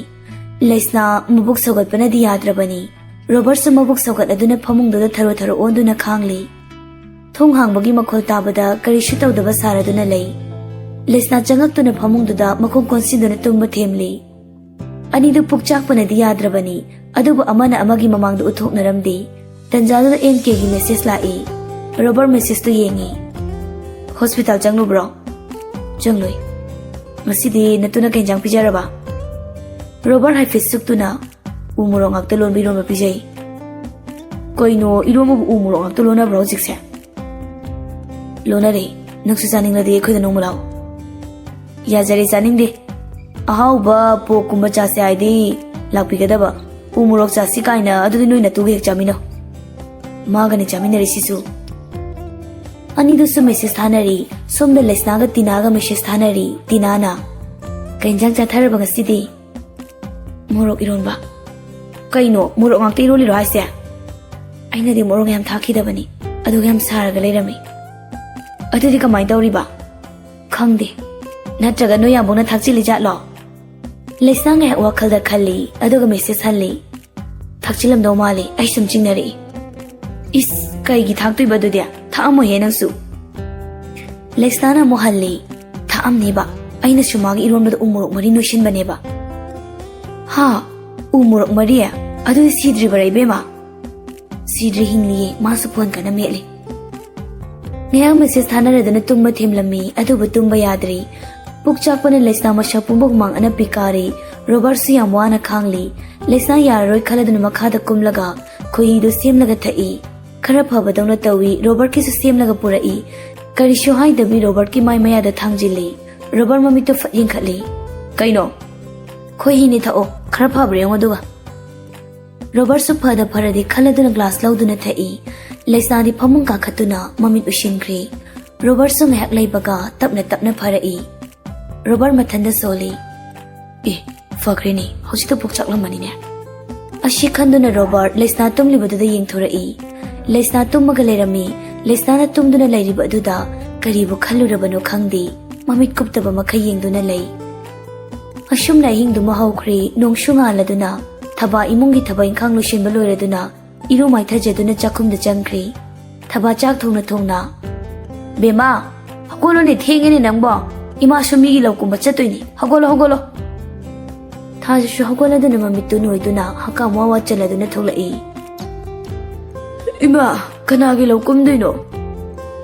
ꯂꯩꯁꯅꯥ ꯃꯕꯨꯛ ꯁꯧꯒꯠꯄꯅꯗꯤ ꯌꯥꯗ꯭ꯔꯕꯅꯤ꯫ ꯔꯣꯕꯔꯠꯁꯨ ꯃꯕꯨꯛ ꯁꯧꯒꯠꯂꯗꯨꯅ ꯐꯃꯨꯡꯗꯨꯗ ꯊꯔꯣ ꯊꯔꯣ ꯑꯣꯟꯗꯨꯅ ꯈꯥꯡꯂꯤ꯫ ꯊꯣꯡ ꯍꯥꯡꯕꯒꯤ ꯃꯈꯣꯜ ꯇꯥꯕꯗ ꯀꯔꯤꯁꯨ ꯇꯧꯗꯕ ꯁꯥꯔꯗꯨꯅ ꯂꯩ꯫ ꯂꯩꯁꯅꯥ ꯆꯪꯉꯛꯇꯨꯅ ꯐꯃꯨꯡꯗꯨꯗ ꯃꯈꯣꯡ ꯀꯣꯟꯁꯤꯟꯗꯨꯅ ꯇꯨꯝꯕ ꯊꯦꯝꯂꯤ꯫ ꯑꯅꯤꯗꯨ ꯄꯨꯛꯆꯥꯛꯄꯅꯗꯤ ꯌꯥꯗ꯭ꯔꯕꯅꯤ, ꯑꯗꯨꯕꯨ ꯑꯃꯅ ꯑꯃꯒꯤ ꯃꯃꯥꯡꯗ ꯎꯠꯊꯣꯛꯅꯔꯝꯗꯦ꯫ ꯇꯟꯖꯥꯗꯨꯗ ꯑꯦꯝ ꯀꯦꯒꯤ ꯃꯦꯁꯦꯖ ꯂꯥꯛꯏ꯫ ꯔꯣꯕꯔꯠ ꯃꯦꯁꯦꯖꯇꯨ ꯌꯦꯡꯉꯤ꯫ "ꯍꯣꯁꯄꯤꯇꯥꯜ ꯆꯪꯂꯨꯕ꯭ꯔꯣ?" "ꯆꯪꯂꯨꯏ"꯫ "ꯉꯁꯤꯗꯤ ꯅꯇꯨꯅ ꯀꯩ ꯏꯟꯖꯥꯡ ꯄꯤꯖꯔꯕ?" ꯔꯣꯕꯔꯠ ꯍꯥꯏꯐꯦꯠ ꯁꯨꯛꯇꯨꯅ, "ꯎ ꯃꯣꯔꯣꯛ ꯉꯥꯛꯇ ꯂꯣꯟꯕ ꯏꯔꯣꯟꯕ ꯄꯤꯖꯩ"꯫ "ꯀꯩꯅꯣ, ꯏꯔꯣꯟꯕꯕꯨ ꯎ ꯃꯣꯔꯣꯛ ꯉꯥꯛꯇ ꯂꯣꯟꯅꯕ꯭ꯔꯣ ꯍꯧꯖꯤꯛꯁꯦ?" "ꯂꯣꯟꯅꯔꯦ꯫ ꯅꯪꯁꯨ ꯆꯥꯅꯤꯡꯂꯗꯤ ꯑꯩꯈꯣꯏꯗ ꯅꯣꯡꯃ ꯂꯥꯛꯑꯣ"꯫ "ꯌꯥꯖꯔꯦ, ꯆꯥꯅꯤꯡꯗꯦ꯫ ꯑꯍꯥꯎꯕ ꯄꯣꯛꯀꯨꯝꯕ ꯆꯥꯁꯦ ꯍꯥꯏꯗꯤ ꯂꯥꯛꯄꯤꯒꯗꯕ꯫ ꯎ ꯃꯣꯔꯣꯛ ꯆꯥꯁꯤ ꯀꯥꯏꯅ, ꯑꯗꯨꯗꯤ ꯅꯣꯏ ꯅꯇꯨꯒ ꯍꯦꯛ ꯆꯥꯃꯤꯟꯅꯧ"꯫ ꯃꯥꯒꯅꯦ ꯆꯥꯃꯤꯟꯅꯔꯤꯁꯤꯁꯨ꯫ ꯑꯅꯤꯗꯨꯁꯨ ꯃꯦꯁꯦꯖ ꯊꯥꯅꯔꯤ꯫ ꯁꯣꯝꯗ ꯂꯩꯁꯅꯥꯒ ꯇꯤꯅꯥꯒ ꯃꯦꯁꯦꯖ ꯊꯥꯅꯔꯤ꯫ ꯇꯤꯅꯥꯅ, "ꯀꯩ ꯏꯟꯖꯥꯡ ꯆꯥꯊꯔꯕ ꯉꯁꯤꯗꯤ?" "ꯃꯣꯔꯣꯛ ꯏꯔꯣꯟꯕ"꯫ "ꯀꯩꯅꯣ, ꯃꯣꯔꯣꯛ ꯉꯥꯛꯇ ꯏꯔꯣꯜꯂꯤꯔꯣ ꯍꯥꯏꯁꯦ?" "ꯑꯩꯅꯗꯤ ꯃꯣꯔꯣꯛ ꯌꯥꯝ ꯊꯥꯛꯈꯤꯗꯕꯅꯤ, ꯑꯗꯨꯒ ꯌꯥꯝ ꯁꯥꯔꯒ ꯂꯩꯔꯝꯃꯤ"꯫ ꯑꯗꯨꯗꯤ ꯀꯃꯥꯏꯅ ꯇꯧꯔꯤꯕ? ꯈꯪꯗꯦ꯫ ꯅꯠꯇ꯭ꯔꯒ ꯅꯣꯏ ꯌꯥꯝꯕꯨꯡꯅ ꯊꯥꯛꯆꯤꯜꯂꯤ ꯖꯥꯠꯂꯣ? ꯂꯩꯁꯅꯥ ꯉꯥꯏꯍꯥꯛ ꯋꯥꯈꯜꯗ ꯈꯜꯂꯤ, ꯑꯗꯨꯒ ꯃꯦꯁꯦꯖ ꯍꯜꯂꯤ꯫ ꯊꯥꯛꯆꯤꯜꯂꯝꯗꯧ ꯃꯥꯜꯂꯤ, ꯑꯩ ꯁꯨꯝ ꯆꯤꯡꯅꯔꯛꯏ꯫ ꯏꯁ, ꯀꯩꯒꯤ ꯊꯥꯛꯇꯣꯏꯕ ꯑꯗꯨꯗꯤ? ꯊꯥꯛꯑꯝꯃꯣꯏꯍꯦ ꯅꯪꯁꯨ꯫ ꯂꯩꯁꯅꯥꯅ ꯑꯃꯨꯛ ꯍꯜꯂꯤ꯫ ꯊꯥꯛꯑꯝꯅꯦꯕ꯫ ꯑꯩꯅꯁꯨ ꯃꯥꯒꯤ ꯏꯔꯣꯟꯕꯗ ꯎ ꯃꯣꯔꯣꯛ ꯃꯔꯤ ꯅꯣꯏꯁꯤꯟꯕꯅꯦꯕ꯫ ꯍꯥ? ꯎ ꯃꯣꯔꯣꯛ ꯃꯔꯤ? ꯑꯗꯨꯗꯤ ꯁꯤꯗ꯭ꯔꯤꯕꯔꯥ ꯏꯕꯦꯝꯃ? ꯁꯤꯗ꯭ꯔꯤ, ꯍꯤꯡꯂꯤꯌꯦ, ꯃꯥꯁꯨ ꯐꯣꯟ ꯀꯟꯅ ꯃꯦꯠꯂꯤ꯫ ꯉꯥꯏꯍꯥꯛ ꯃꯦꯁꯦꯖ ꯊꯥꯅꯔꯗꯨꯅ ꯇꯨꯝꯕ ꯊꯦꯝꯂꯝꯃꯤ, ꯑꯗꯨꯕꯨ ꯇꯨꯝꯕ ꯌꯥꯗ꯭ꯔꯤ꯫ ꯄꯨꯛ ꯆꯥꯛꯄꯅ ꯂꯩꯁꯅꯥ ꯃꯁꯥ ꯄꯨꯝꯕ ꯍꯨꯃꯥꯡ ꯑꯅꯞꯄꯤ ꯀꯥꯔꯤ꯫ ꯔꯣꯕꯥꯔꯠꯁꯨ ꯌꯥꯝ ꯋꯥꯅ ꯈꯥꯡꯂꯤ꯫ ꯂꯩꯁꯅꯥ ꯌꯥꯔꯔꯣꯏ ꯈꯜꯂꯗꯨꯅ ꯃꯈꯥꯗ ꯀꯨꯝꯂꯒ ꯈꯣꯏꯍꯤꯗꯨ ꯁꯦꯝꯂꯒ ꯊꯛꯏ꯫ ꯈꯔ ꯐꯕꯗꯧꯅ ꯇꯧꯏ꯫ ꯔꯣꯕꯥꯔꯠꯀꯤꯁꯨ ꯁꯦꯝꯂꯒ ꯄꯨꯔꯛꯏ꯫ ꯀꯔꯤꯁꯨ ꯍꯥꯏꯗꯕꯤ ꯔꯣꯕꯥꯔꯠꯀꯤ ꯃꯥꯏ ꯃꯌꯥꯗ ꯊꯥꯡꯖꯤꯜꯂꯤ꯫ ꯔꯣꯕꯥꯔꯠ ꯃꯃꯤꯠꯇꯨ ꯐꯠ ꯌꯦꯡꯈꯠꯂꯤ꯫ "ꯀꯩꯅꯣ?" "ꯈꯣꯏꯍꯤꯅꯤ, ꯊꯛꯑꯣ, ꯈꯔ ꯐꯕ꯭ꯔꯥ ꯌꯦꯡꯉꯣ ꯑꯗꯨꯒ꯫" ꯔꯣꯕꯥꯔꯠꯁꯨ ꯐꯗ ꯐꯔꯗꯤ ꯈꯜꯂꯗꯨꯅ ꯒ꯭ꯂꯥꯁ ꯂꯧꯗꯨꯅ ꯊꯛꯏ꯫ ꯂꯩꯁꯅꯥꯗꯤ ꯐꯃꯨꯡ ꯀꯥꯈꯠꯇꯨꯅ ꯃꯃꯤꯠ ꯎꯏꯁꯤꯟꯈ꯭ꯔꯦ꯫ ꯔꯣꯕꯥꯔꯠꯁꯨ ꯉꯥꯏꯍꯥꯛ ꯂꯩꯕꯒ ꯇꯞꯅ ꯇꯞꯅ ꯐꯔꯛꯏ꯫ ꯔꯣꯕꯥꯔꯠ ꯃꯊꯟꯗ ꯁꯣꯜꯂꯤ꯫ "ꯑꯦ, ꯐꯈ꯭ꯔꯦꯅꯦ, ꯍꯧꯖꯤꯛꯇ ꯄꯨꯛ ꯆꯥꯛꯂꯝꯃꯅꯤꯅꯦ꯫" ꯑꯁꯤ ꯈꯟꯗꯨꯅ ꯔꯣꯕꯥꯔꯠ ꯂꯩꯁꯅꯥ ꯇꯨꯝꯂꯤꯕꯗꯨꯗ ꯌꯦꯡꯊꯣꯔꯛꯏ꯫ ꯂꯩꯁꯅꯥ ꯇꯨꯝꯃꯒ ꯂꯩꯔꯝꯃꯤ꯫ ꯂꯩꯁꯅꯥꯅ ꯇꯨꯝꯗꯨꯅ ꯂꯩꯔꯤꯕ ꯑꯗꯨꯗ ꯀꯔꯤꯕꯨ ꯈꯜꯂꯨꯔꯕꯅꯣ ꯈꯪꯗꯦ꯫ ꯃꯃꯤꯠ ꯀꯨꯞꯇꯕ ꯃꯈꯩ ꯌꯦꯡꯗꯨꯅ ꯂꯩ꯫ ꯑꯁꯨꯝꯅ ꯑꯍꯤꯡꯗꯨꯃ ꯍꯧꯈ꯭ꯔꯦ꯫ ꯅꯣꯡꯁꯨ ꯉꯥꯜꯂꯗꯨꯅ ꯊꯕꯥ ꯏꯃꯨꯡꯒꯤ ꯊꯕꯛ ꯏꯪꯈꯥꯡ ꯂꯣꯏꯁꯤꯟꯕ ꯂꯣꯏꯔꯗꯨꯅ ꯏꯔꯨ ꯃꯥꯏꯊꯖꯗꯨꯅ ꯆꯥꯛꯈꯨꯝꯗ ꯆꯪꯈ꯭ꯔꯦ꯫ ꯊꯕꯥ ꯆꯥꯛ ꯊꯣꯡꯅ ꯊꯣꯡꯅ, "ꯕꯦꯝꯃ, ꯍꯧꯒꯠꯂꯣꯅꯦ, ꯊꯦꯡꯉꯦꯅꯦ ꯅꯪꯕꯣ꯫ ꯏꯃꯥꯁꯨ ꯃꯤꯒꯤ ꯂꯧ ꯀꯨꯝꯕ ꯆꯠꯇꯣꯏꯅꯤ꯫ ꯍꯧꯒꯠꯂꯣ, ꯍꯧꯒꯠꯂꯣ꯫" ꯊꯥꯖꯁꯨ ꯍꯧꯒꯠꯂꯗꯨꯅ ꯃꯃꯤꯠꯇꯨ ꯅꯣꯏꯗꯨꯅ ꯍꯀꯥꯝ ꯋꯥ ꯋꯥ ꯆꯜꯂꯗꯨꯅ ꯊꯣꯛꯂꯛꯏ꯫ "ꯏꯃꯥ, ꯀꯅꯥꯒꯤ ꯂꯧ ꯀꯨꯝꯗꯣꯏꯅꯣ?"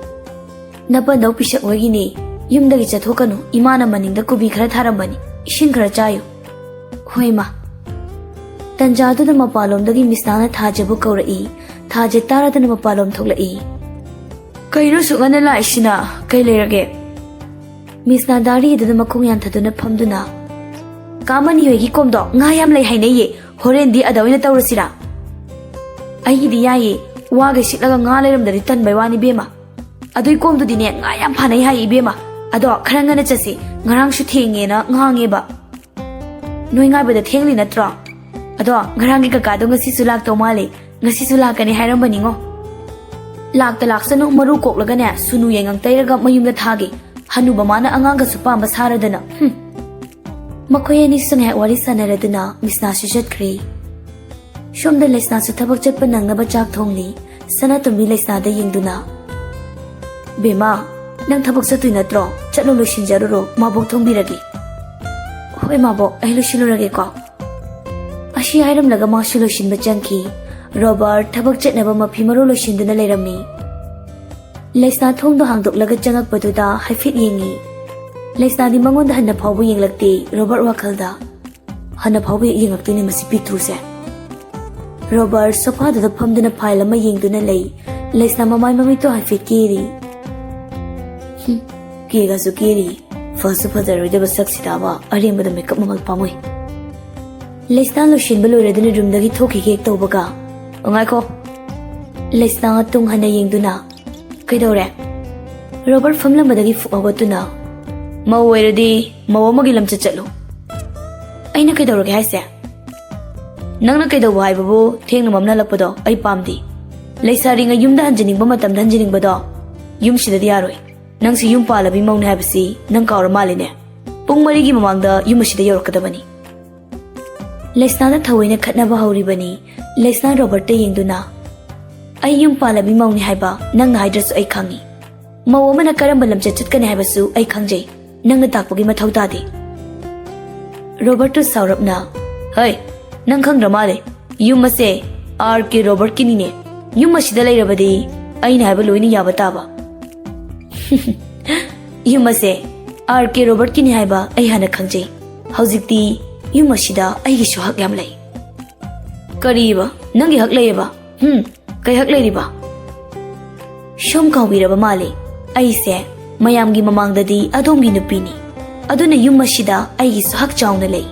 "ꯅꯄꯟꯗꯧ ꯄꯤꯁꯛ ꯍꯣꯏꯒꯤꯅꯦ꯫ ꯌꯨꯝꯗꯒꯤ ꯆꯠꯊꯣꯛꯀꯅꯨ꯫ ꯏꯃꯥꯅ ꯃꯅꯤꯡꯗ ꯀꯣꯕꯤ ꯈꯔ ꯊꯥꯔꯝꯕꯅꯤ꯫ ꯏꯁꯤꯡ ꯈꯔ ꯆꯥꯏꯌꯨ꯫" "ꯍꯣꯏ, ꯏꯃꯥ꯫" ꯇꯟꯖꯥꯗꯨꯗ ꯃꯄꯥꯟꯂꯣꯝꯗꯒꯤ ꯃꯤꯁꯅꯥꯅ ꯊꯥꯖꯕꯨ ꯀꯧꯔꯛꯏ꯫ ꯊꯥꯖ ꯇꯥꯔꯗꯅ ꯃꯄꯥꯟꯂꯣꯝ ꯊꯣꯛꯂꯛꯏ꯫ "ꯀꯩꯅꯣ ꯑꯁꯨꯛ ꯉꯟꯅ ꯂꯥꯛꯏꯁꯤꯅ? ꯀꯩ ꯂꯩꯔꯒꯦ?" ꯃꯤꯁꯅꯥ ꯗꯥꯔꯤ ꯑꯗꯨꯗ ꯃꯈꯣꯡ ꯌꯥꯟꯊꯗꯨꯅ ꯐꯝꯗꯨꯅ, "ꯀꯥ ꯃꯅꯤ ꯍꯣꯏꯒꯤ ꯀꯣꯝꯗꯣ ꯉꯥ ꯌꯥꯝ ꯂꯩ ꯍꯥꯏꯅꯩꯌꯦ꯫ ꯍꯣꯔꯦꯟꯗꯤ ꯑꯗ ꯑꯣꯏꯅ ꯇꯧꯔꯁꯤꯔꯥ?" "ꯑꯩꯒꯤꯗꯤ ꯌꯥꯏꯌꯦ꯫ ꯋꯥꯒ ꯁꯤꯠꯂꯒ ꯉꯥ ꯂꯩꯔꯝꯗꯗꯤ ꯇꯟꯕꯩ ꯋꯥꯅꯤ ꯏꯕꯦꯝꯃ꯫ ꯑꯗꯨꯏ ꯀꯣꯝꯗꯨꯗꯤꯅꯦ ꯉꯥ ꯌꯥꯝ ꯐꯥꯅꯩ ꯍꯥꯏ ꯏꯕꯦꯝꯃ꯫ ꯑꯗꯣ ꯈꯔ ꯉꯟꯅ ꯆꯠꯁꯤ꯫ ꯉꯔꯥꯡꯁꯨ ꯊꯦꯡꯉꯦꯅ ꯉꯥꯡꯉꯦꯕ꯫" "ꯅꯣꯏ ꯉꯥꯏꯕꯗ ꯊꯦꯡꯂꯤ ꯅꯠꯇ꯭ꯔꯣ? ꯑꯗꯣ ꯉꯔꯥꯡꯒꯤ ꯀꯀꯥꯗꯣ ꯉꯁꯤꯁꯨ ꯂꯥꯛꯇꯧ ꯃꯥꯜꯂꯤ꯫ ꯉꯁꯤꯁꯨ ꯂꯥꯛꯀꯅꯤ ꯍꯥꯏꯔꯝꯕꯅꯤꯉꯣ꯫" "ꯂꯥꯛꯇ ꯂꯥꯛꯁꯅꯨ, ꯃꯔꯨ ꯀꯣꯛꯂꯒꯅꯦ ꯁꯨꯅꯨ ꯌꯦꯡꯉꯪ ꯇꯩꯔꯒ ꯃꯌꯨꯝꯗ ꯊꯥꯒꯦ꯫ ꯍꯅꯨꯕ ꯃꯥꯅ ꯑꯉꯥꯡꯒꯁꯨ ꯄꯥꯝꯕ ꯁꯥꯔꯗꯅ꯫ ꯍꯨꯝ!" ꯃꯈꯣꯏ ꯑꯅꯤꯁꯨ ꯉꯥꯏꯍꯥꯛ ꯋꯥꯔꯤ ꯁꯥꯟꯅꯔꯗꯨꯅ ꯃꯤꯁꯅꯥꯁꯨ ꯆꯠꯈ꯭ꯔꯦ꯫ ꯁꯣꯝꯗ ꯂꯩꯁꯅꯥꯁꯨ ꯊꯕꯛ ꯆꯠꯄ ꯅꯪꯅꯕ ꯆꯥꯛ ꯊꯣꯡꯂꯤ꯫ ꯁꯅꯥꯇꯣꯝꯕꯤ ꯂꯩꯁꯅꯥꯗ ꯌꯦꯡꯗꯨꯅ, "ꯕꯦꯝꯃ, ꯅꯪ ꯊꯕꯛ ꯆꯠꯇꯣꯏ ꯅꯠꯇ꯭ꯔꯣ? ꯆꯠꯂꯣ, ꯂꯣꯏꯁꯤꯟꯖꯔꯨꯔꯣ, ꯃꯥꯕꯣꯛ ꯊꯣꯡꯕꯤꯔꯒꯦ꯫" "ꯍꯣꯏ ꯃꯥꯕꯣꯛ, ꯑꯩ ꯂꯣꯏꯁꯤꯜꯂꯨꯔꯒꯦꯀꯣ꯫" ꯑꯁꯤ ꯍꯥꯏꯔꯝꯂꯒ ꯃꯥꯁꯨ ꯂꯣꯏꯁꯤꯟꯕ ꯆꯪꯈꯤ꯫ ꯔꯣꯕꯔꯠ ꯊꯕꯛ ꯆꯠꯅꯕ ꯃꯐꯤ ꯃꯔꯣꯜ ꯂꯣꯏꯁꯤꯟꯗꯨꯅ ꯂꯩꯔꯝꯃꯤ꯫ ꯂꯩꯁꯅꯥ ꯊꯣꯡꯗꯣ ꯍꯥꯡꯗꯣꯛꯂꯒ ꯆꯪꯉꯛꯄꯗꯨꯗ ꯍꯥꯏꯐꯦꯠ ꯌꯦꯡꯉꯤ꯫ ꯂꯩꯁꯅꯥꯗꯤ ꯃꯉꯣꯟꯗ ꯍꯟꯅ ꯐꯥꯎꯕ ꯌꯦꯡꯂꯛꯇꯦ꯫ ꯔꯣꯕꯔꯠ ꯋꯥꯈꯜꯗ, "ꯍꯟꯅ ꯐꯥꯎꯕ ꯍꯦꯛ ꯌꯦꯡꯉꯛꯇꯦꯅꯦ ꯃꯁꯤ ꯄꯤꯛꯇ꯭ꯔꯨꯁꯦ꯫" ꯔꯣꯕꯔꯠ ꯁꯣꯐꯥꯗꯨꯗ ꯐꯝꯗꯨꯅ ꯐꯥꯏꯜ ꯑꯃ ꯌꯦꯡꯗꯨꯅ ꯂꯩ꯫ ꯂꯩꯁꯅꯥ ꯃꯃꯥꯏ ꯃꯃꯤꯠꯇꯣ ꯍꯥꯏꯐꯦꯠ ꯀꯦꯔꯤ꯫ "ꯍꯨꯝ, ꯀꯦꯒꯁꯨ ꯀꯦꯔꯤ꯫ ꯐꯁꯨ ꯐꯖꯔꯣꯏꯗꯕ ꯁꯛꯁꯤꯗꯕ, ꯑꯔꯦꯝꯕꯗ ꯃꯦꯀꯞ ꯃꯃꯜ ꯄꯥꯝꯃꯨꯏ꯫" ꯂꯩꯁꯅꯥ ꯂꯣꯏꯁꯤꯟꯕ ꯂꯣꯏꯔꯗꯨꯅ ꯔꯨꯝꯗꯒꯤ ꯊꯣꯛꯈꯤꯒꯦ ꯍꯦꯛ ꯇꯧꯕꯒ, "ꯑꯣ, ꯉꯥꯏꯈꯣ꯫" ꯂꯩꯁꯅꯥ ꯇꯨꯡ ꯍꯟꯅ ꯌꯦꯡꯗꯨꯅ, "ꯀꯩꯗꯧꯔꯦ?" ꯔꯣꯕꯔꯠ ꯐꯝꯂꯝꯕꯗꯒꯤ ꯐꯨꯛ ꯍꯧꯒꯠꯇꯨꯅ, "ꯃꯧ ꯑꯣꯏꯔꯗꯤ ꯃꯧ ꯑꯃꯒꯤ ꯂꯝꯆꯠ ꯆꯠꯂꯨ꯫" "ꯑꯩꯅ ꯀꯩꯗꯧꯔꯒꯦ ꯍꯥꯏꯁꯦ?" "ꯅꯪꯅ ꯀꯩꯗꯧꯕ ꯍꯥꯏꯕꯕꯨ ꯊꯦꯡꯅ ꯃꯝꯅ ꯍꯜꯂꯛꯄꯗꯣ ꯑꯩ ꯄꯥꯝꯗꯦ꯫ ꯂꯩꯁꯥꯔꯤꯉꯩ ꯌꯨꯝꯗ ꯍꯟꯖꯅꯤꯡꯕ ꯃꯇꯝꯗ ꯍꯟꯖꯅꯤꯡꯕꯗꯣ ꯌꯨꯝꯁꯤꯗꯗꯤ ꯌꯥꯔꯣꯏ꯫ ꯅꯪꯁꯤ ꯌꯨꯝ ꯄꯥꯜꯂꯕꯤ ꯃꯧꯅꯤ ꯍꯥꯏꯕꯁꯤ ꯅꯪ ꯀꯥꯎꯔ ꯃꯥꯜꯂꯦꯅꯦ꯫ ꯄꯨꯡ ꯃꯔꯤꯒꯤ ꯃꯃꯥꯡꯗ ꯌꯨꯝ ꯑꯁꯤꯗ ꯌꯧꯔꯛꯀꯗꯕꯅꯤ꯫" ꯂꯩꯁꯅꯥꯗ ꯊꯑꯣꯏꯅ ꯈꯠꯅꯕ ꯍꯧꯔꯤꯕꯅꯤ꯫ ꯂꯩꯁꯅꯥ ꯔꯣꯕꯔꯠꯇ ꯌꯦꯡꯗꯨꯅ, "ꯑꯩ ꯌꯨꯝ ꯄꯥꯜꯂꯕꯤ ꯃꯧꯅꯤ ꯍꯥꯏꯕ ꯅꯪꯅ ꯍꯥꯏꯗ꯭ꯔꯁꯨ ꯑꯩ ꯈꯪꯉꯤ꯫ ꯃꯧ ꯑꯃꯅ ꯀꯔꯝꯕ ꯂꯝꯆꯠ ꯆꯠꯀꯅꯤ ꯍꯥꯏꯕꯁꯨ ꯑꯩ ꯈꯪꯖꯩ꯫ ꯅꯪꯅ ꯇꯥꯛꯄꯒꯤ ꯃꯊꯧ ꯇꯥꯗꯦ꯫" ꯔꯣꯕꯔꯠꯇꯨ ꯁꯥꯎꯔꯞꯅ, "ꯍꯩ, ꯅꯪ ꯈꯪꯗ꯭ꯔ ꯃꯥꯜꯂꯦ꯫ ꯌꯨꯝ ꯑꯁꯦ ꯑꯥꯔ ꯀꯦ ꯔꯣꯕꯔꯠꯀꯤꯅꯤꯅꯦ꯫ ꯌꯨꯝ ꯑꯁꯤꯗ ꯂꯩꯔꯕꯗꯤ ꯑꯩꯅ ꯍꯥꯏꯕ ꯂꯣꯏꯅ ꯌꯥꯕ ꯇꯥꯕ꯫" "ꯌꯨꯝ ꯑꯁꯦ ꯑꯥꯔ ꯀꯦ ꯔꯣꯕꯔꯠꯀꯤꯅꯤ ꯍꯥꯏꯕ ꯑꯩ ꯍꯥꯟꯅ ꯈꯪꯖꯩ꯫ ꯍꯧꯖꯤꯛꯇꯤ ꯌꯨꯝ ꯑꯁꯤꯗ ꯑꯩꯒꯤꯁꯨ ꯍꯛ ꯌꯥꯝ ꯂꯩ꯫" "ꯀꯔꯤꯕ? ꯅꯪꯒꯤ ꯍꯛ ꯂꯩꯌꯦꯕ? ꯍꯨꯝ, ꯀꯩ ꯍꯛ ꯂꯩꯔꯤꯕ?" "ꯁꯣꯝ ꯀꯥꯎꯕꯤꯔꯕ ꯃꯥꯜꯂꯦ꯫ ꯑꯩꯁꯦ ꯃꯌꯥꯝꯒꯤ ꯃꯃꯥꯡꯗꯗꯤ ꯑꯗꯣꯝꯒꯤ ꯅꯨꯄꯤꯅꯤ꯫ ꯑꯗꯨꯅ ꯌꯨꯝ ꯑꯁꯤꯗ ꯑꯩꯒꯤꯁꯨ ꯍꯛ ꯆꯥꯎꯅ ꯂꯩ꯫"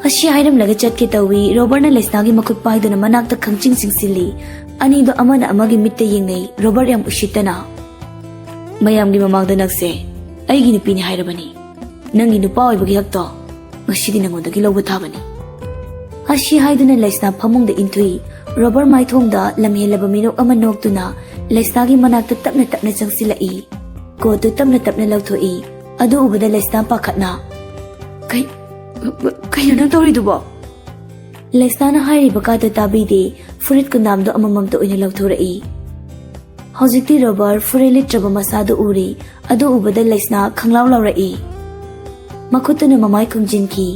ꯑꯁꯤ ꯍꯥꯏꯔꯝꯂꯒ ꯆꯠꯀꯦ ꯇꯧꯏ꯫ ꯔꯣꯕꯔꯠꯅ ꯂꯩꯁꯅꯥꯒꯤ ꯃꯈꯨꯠ ꯄꯥꯏꯗꯨꯅ ꯃꯅꯥꯛꯇ ꯈꯪꯆꯤꯡ ꯆꯤꯡꯁꯤꯜꯂꯤ꯫ ꯑꯅꯤꯗꯣ ꯑꯃꯅ ꯑꯃꯒꯤ ꯃꯤꯠꯇ ꯌꯦꯡꯅꯩ꯫ ꯔꯣꯕꯔꯠ ꯌꯥꯝ ꯎꯁꯤꯠꯇꯅ, "ꯃꯌꯥꯝꯒꯤ ꯃꯃꯥꯡꯗ ꯅꯪꯁꯦ ꯑꯩꯒꯤ ꯅꯨꯄꯤꯅꯤ ꯍꯥꯏꯔꯕꯅꯤ꯫ ꯅꯪꯒꯤ ꯅꯨꯄꯥ ꯑꯣꯏꯕꯒꯤ ꯍꯛꯇꯣ ꯉꯁꯤꯗꯤ ꯅꯉꯣꯟꯗꯒꯤ ꯂꯧꯕ ꯇꯥꯕꯅꯤ꯫" ꯑꯁꯤ ꯍꯥꯏꯗꯨꯅ ꯂꯩꯁꯅꯥ ꯐꯃꯨꯡꯗ ꯏꯟꯊꯨꯏ꯫ ꯔꯣꯕꯔ ꯃꯥꯏꯊꯣꯡꯗ ꯂꯝꯍꯦꯜꯂꯕ ꯃꯤꯅꯣꯛ ꯑꯃ ꯅꯣꯛꯇꯨꯅ ꯂꯩꯁꯅꯥꯒꯤ ꯃꯅꯥꯛꯇ ꯇꯞꯅ ꯇꯞꯅ ꯆꯪꯁꯤꯜꯂꯛꯏ꯫ ꯀꯣꯠꯇꯨ ꯇꯞꯅ ꯇꯞꯅ ꯂꯧꯊꯣꯛꯏ꯫ ꯑꯗꯨ ꯎꯕꯗ ꯂꯩꯁꯅꯥ ꯄꯥꯈꯠꯅ, "ꯀꯩ-, ꯀꯩꯅꯣ ꯅꯪ ꯇꯧꯔꯤꯗꯨꯕꯣ?" ꯂꯩꯁꯅꯥꯅ ꯍꯥꯏꯔꯤꯕ ꯀꯥꯗꯨ ꯇꯥꯕꯤꯗꯦ, ꯐꯨꯔꯤꯠ ꯀꯨꯟꯗꯥꯝꯗꯣ ꯑꯃꯃꯝꯇ ꯑꯣꯏꯅ ꯂꯧꯊꯣꯔꯛꯏ꯫ ꯍꯧꯖꯤꯛꯇꯤ ꯔꯣꯕꯔ ꯐꯨꯔꯤꯠ ꯂꯤꯠꯇ꯭ꯔꯕ ꯃꯁꯥꯗꯨ ꯎꯔꯤ꯫ ꯑꯗꯨ ꯎꯕꯗ ꯂꯩꯁꯅꯥ ꯈꯪꯂꯥꯎ ꯂꯥꯎꯔꯛꯏ꯫ ꯃꯈꯨꯠꯇꯨꯅ ꯃꯃꯥꯏ ꯈꯨꯝꯖꯤꯟꯈꯤ꯫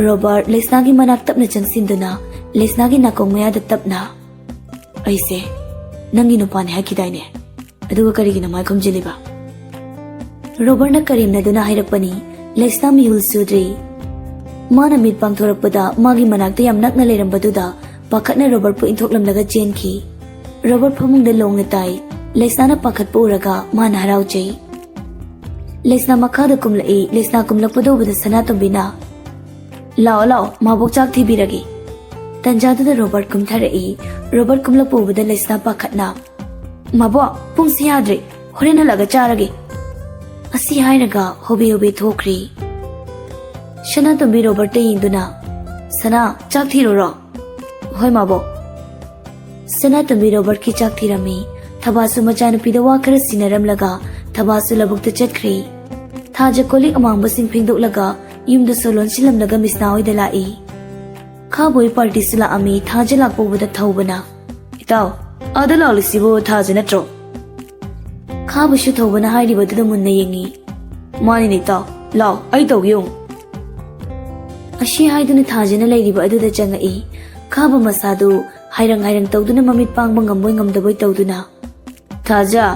ꯔꯣꯕꯔ ꯂꯩꯁꯅꯥꯒꯤ ꯃꯅꯥꯛ ꯇꯞꯅ ꯆꯪꯁꯤꯟꯗꯨꯅ ꯂꯩꯁꯅꯥꯒꯤ ꯅꯥꯀꯣꯡ ꯃꯌꯥꯗ ꯇꯞꯅ, "ꯑꯩꯁꯦ ꯅꯪꯒꯤ ꯅꯨꯄꯥꯅꯦ ꯍꯥꯏꯈꯤꯗꯥꯏꯅꯦ? ꯑꯗꯨꯒ ꯀꯔꯤꯒꯤꯅꯣ ꯃꯥꯏ ꯈꯨꯝꯖꯤꯜꯂꯤꯕ?" ꯔꯣꯕꯔꯅ ꯀꯔꯦꯝꯅꯗꯨꯅ ꯍꯥꯏꯔꯛꯄꯅꯤ꯫ ꯂꯩꯁꯅꯥ ꯃꯤꯍꯨꯜ ꯁꯨꯗ꯭ꯔꯤ꯫ ꯃꯥꯅ ꯃꯤꯠ ꯄꯥꯡꯊꯣꯔꯛꯄꯗ ꯃꯥꯒꯤ ꯃꯅꯥꯛꯇ ꯌꯥꯝ ꯅꯛꯅ ꯂꯩꯔꯝꯕꯗꯨꯗ ꯄꯥꯈꯠꯅ ꯔꯣꯕꯔꯠꯄꯨ ꯏꯟꯊꯣꯛꯂꯝꯂꯒ ꯆꯦꯟꯈꯤ꯫ ꯔꯣꯕꯔꯠ ꯐꯃꯨꯡꯗ ꯂꯣꯡꯅ ꯇꯥꯏ꯫ ꯂꯩꯁꯅꯥꯅ ꯄꯥꯈꯠꯄ ꯎꯔꯒ ꯃꯥꯅ ꯍꯔꯥꯎꯖꯩ꯫ ꯂꯩꯁꯅꯥ ꯃꯈꯥꯗ ꯀꯨꯝꯂꯛꯏ꯫ ꯂꯩꯁꯅꯥ ꯀꯨꯝꯂꯛꯄꯗ ꯎꯕꯗ ꯁꯅꯥꯇꯣꯝꯕꯤꯅ, "ꯂꯥꯛꯑꯣ, ꯂꯥꯛꯑꯣ, ꯃꯥꯕꯣꯛ ꯆꯥꯛ ꯊꯤꯕꯤꯔꯒꯦ꯫" ꯇꯟꯖꯥꯗꯨꯗ ꯔꯣꯕꯔꯠ ꯀꯨꯝꯊꯔꯛꯏ꯫ ꯔꯣꯕꯔꯠ ꯀꯨꯝꯂꯛꯄ ꯎꯕꯗ ꯂꯩꯁꯅꯥ ꯄꯥꯈꯠꯅ, "ꯃꯥꯕꯣꯛ, ꯄꯨꯡꯁꯤ ꯌꯥꯗ꯭ꯔꯦ, ꯍꯣꯔꯦꯟ ꯍꯜꯂꯛꯑꯒ ꯆꯥꯔꯒꯦ꯫" ꯑꯁꯤ ꯍꯥꯏꯔꯒ ꯍꯣꯕꯦ ꯍꯣꯕꯦ ꯊꯣꯛꯈ꯭ꯔꯦ꯫ ꯁꯅꯥꯇꯣꯝꯕꯤ ꯔꯣꯕꯔꯠꯇ ꯌꯦꯡꯗꯨꯅ, "ꯁꯅꯥ, ꯆꯥꯛ ꯊꯤꯔꯨꯔꯣ꯫" "ꯍꯣꯏ, ꯃꯥꯕꯣꯛ꯫" ꯁꯅꯥꯇꯣꯝꯕꯤ ꯔꯣꯕꯔꯠꯀꯤ ꯆꯥꯛ ꯊꯤꯔꯝꯃꯤ꯫ ꯊꯕꯥꯁꯨ ꯃꯆꯥꯅꯨꯄꯤꯗ ꯋꯥ ꯈꯔ ꯁꯤꯟꯅꯔꯝꯂꯒ ꯊꯕꯥꯁꯨ ꯂꯧꯕꯨꯛꯇ ꯆꯠꯈ꯭ꯔꯦ꯫ ꯊꯥꯖ ꯀꯣꯜꯂꯤꯛ ꯑꯃꯥꯡꯕꯁꯤꯡ ꯐꯦꯡꯗꯣꯛꯂꯒ ꯌꯨꯝꯗꯁꯨ ꯂꯣꯟꯁꯤꯜꯂꯝꯂꯒ ꯃꯤꯁꯅꯥ ꯍꯣꯏꯗ ꯂꯥꯛꯏ꯫ ꯈꯥꯕꯣꯏ ꯄꯥꯔꯇꯤꯁꯨ ꯂꯥꯛꯑꯝꯃꯤ꯫ ꯊꯥꯖ ꯂꯥꯛꯄ ꯎꯕꯗ ꯊꯧꯕꯅ, "ꯏꯇꯥꯎ, ꯑꯥꯗ ꯂꯥꯛꯂꯤꯁꯤꯕꯨ ꯊꯥꯖ ꯅꯠꯇ꯭ꯔꯣ?" ꯈꯥꯕꯁꯨ ꯊꯧꯕꯅ ꯍꯥꯏꯔꯤꯕꯗꯨꯗ ꯃꯨꯟꯅ ꯌꯦꯡꯉꯤ꯫ "ꯃꯥꯅꯤꯅꯦ ꯏꯇꯥꯎ, ꯂꯥꯎ, ꯑꯩ ꯇꯧꯒꯦ ꯌꯦꯡꯉꯨ꯫" ꯑꯁꯤ ꯍꯥꯏꯗꯨꯅ ꯊꯥꯖꯅ ꯂꯩꯔꯤꯕ ꯑꯗꯨꯗ ꯆꯪꯉꯛꯏ꯫ ꯈꯥꯕ ꯃꯁꯥꯗꯨ ꯍꯥꯏꯔꯪ ꯍꯥꯏꯔꯪ ꯇꯧꯗꯨꯅ ꯃꯃꯤꯠ ꯄꯥꯡꯕ ꯉꯝꯕꯣꯏ ꯉꯝꯗꯕꯣꯏ ꯇꯧꯗꯨꯅ, "ꯊꯥꯖ,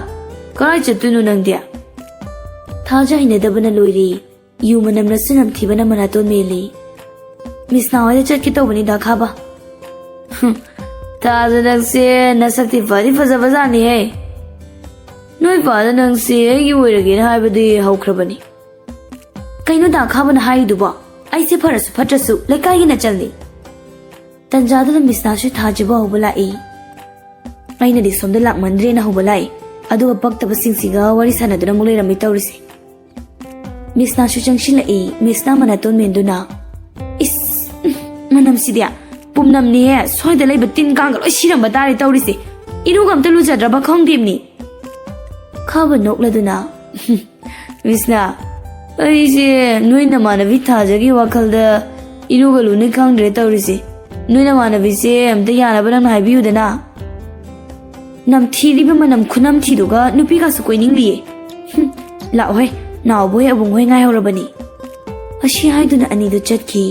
ꯀꯔꯥꯏ ꯆꯠꯇꯣꯏꯅꯣ ꯅꯪꯗꯤ?" ꯊꯥꯖ ꯍꯩꯅꯗꯕꯅ ꯂꯣꯏꯔꯦ꯫ ꯌꯨ ꯃꯅꯝꯅꯁꯨ ꯅꯝꯊꯤꯕꯅ ꯃꯅꯥꯇꯣꯟ ꯃꯦꯜꯂꯤ꯫ "ꯃꯤꯁꯅꯥ ꯍꯣꯏꯗ ꯆꯠꯀꯦ ꯇꯧꯕꯅꯤꯗ ꯈꯥꯕ꯫" "ꯍꯨꯝ, ꯊꯥꯖ ꯅꯪꯁꯦ ꯅꯁꯛꯇꯤ ꯐꯗꯤ ꯐꯖꯕꯖꯥꯠꯅꯤꯍꯦ꯫ ꯅꯣꯏ ꯄꯥꯗ ꯅꯪꯁꯦ ꯑꯩꯒꯤ ꯑꯣꯏꯔꯒꯦꯅ ꯍꯥꯏꯕꯗꯤ ꯍꯧꯈ꯭ꯔꯕꯅꯤ꯫" "ꯀꯩꯅꯣ ꯗꯥ ꯈꯥꯕꯅ ꯍꯥꯏꯔꯤꯗꯨꯕꯣ? ꯑꯩꯁꯦ ꯐꯔꯁꯨ ꯐꯠꯇ꯭ꯔꯁꯨ ꯂꯩꯀꯥꯏꯒꯤ ꯅꯆꯜꯅꯤ꯫" ꯇꯟꯖꯥꯗꯨꯗ ꯃꯤꯁꯅꯥꯁꯨ ꯊꯥꯖꯕ ꯍꯧꯕ ꯂꯥꯛꯏ꯫ "ꯑꯩꯅꯗꯤ ꯁꯣꯝꯗ ꯂꯥꯛꯃꯟꯗ꯭ꯔꯦꯅ ꯍꯧꯕ ꯂꯥꯛꯏ, ꯑꯗꯨꯒ ꯄꯛꯇꯕꯁꯤꯡꯁꯤꯒ ꯋꯥꯔꯤ ꯁꯥꯟꯅꯗꯨꯅ ꯑꯃꯨꯛ ꯂꯩꯔꯝꯃꯤ ꯇꯧꯔꯤꯁꯦ꯫" ꯃꯤꯁꯅꯥꯁꯨ ꯆꯪꯁꯤꯜꯂꯛꯏ꯫ ꯃꯤꯁꯅꯥ ꯃꯅꯥꯇꯣꯟ ꯃꯦꯟꯗꯨꯅ, "ꯏꯁ, ꯎꯝ, ꯃꯅꯝꯁꯤꯗꯤ꯫ ꯄꯨꯝꯅꯝꯅꯤꯍꯦ, ꯁ꯭ꯋꯥꯏꯗ ꯂꯩꯕ ꯇꯤꯟ ꯀꯥꯡꯒ ꯂꯣꯏ ꯁꯤꯔꯝꯕ ꯇꯥꯔꯦ ꯇꯧꯔꯤꯁꯦ꯫ ꯏꯔꯨꯒ ꯑꯝꯇ ꯂꯨꯖꯗ꯭ꯔꯕ ꯈꯪꯗꯦꯕꯅꯤ꯫ ꯈꯥꯕ ꯅꯣꯛꯂꯗꯨꯅ, "ꯃꯤꯁꯅꯥ, ꯑꯩꯁꯦ ꯅꯣꯏ ꯅꯃꯥꯟꯅꯕꯤ ꯊꯥꯖꯒꯤ ꯋꯥꯈꯜꯗ ꯏꯔꯨꯒ ꯂꯨꯅꯤ ꯈꯪꯗ꯭ꯔꯦ ꯇꯧꯔꯤꯁꯦ꯫ ꯅꯣꯏ ꯅꯃꯥꯟꯅꯕꯤꯁꯦ ꯑꯝꯇ ꯌꯥꯅꯕ ꯅꯪꯅ ꯍꯥꯏꯕꯤꯌꯨꯗꯅ꯫ ꯅꯝꯊꯤꯔꯤꯕ ꯃꯅꯝ ꯈꯨꯅꯝꯊꯤꯗꯨꯒ ꯅꯨꯄꯤꯒꯁꯨ ꯀꯣꯏꯅꯤꯡꯂꯤꯌꯦ꯫ ꯍꯨꯝ, ꯂꯥꯛꯑꯣꯍꯦ, ꯅꯥꯎꯕꯣꯏ ꯑꯕꯨꯡꯍꯣꯏ ꯉꯥꯏꯍꯧꯔꯕꯅꯤ"꯫ ꯑꯁꯤ ꯍꯥꯏꯗꯨꯅ ꯑꯅꯤꯗꯨ ꯆꯠꯈꯤ꯫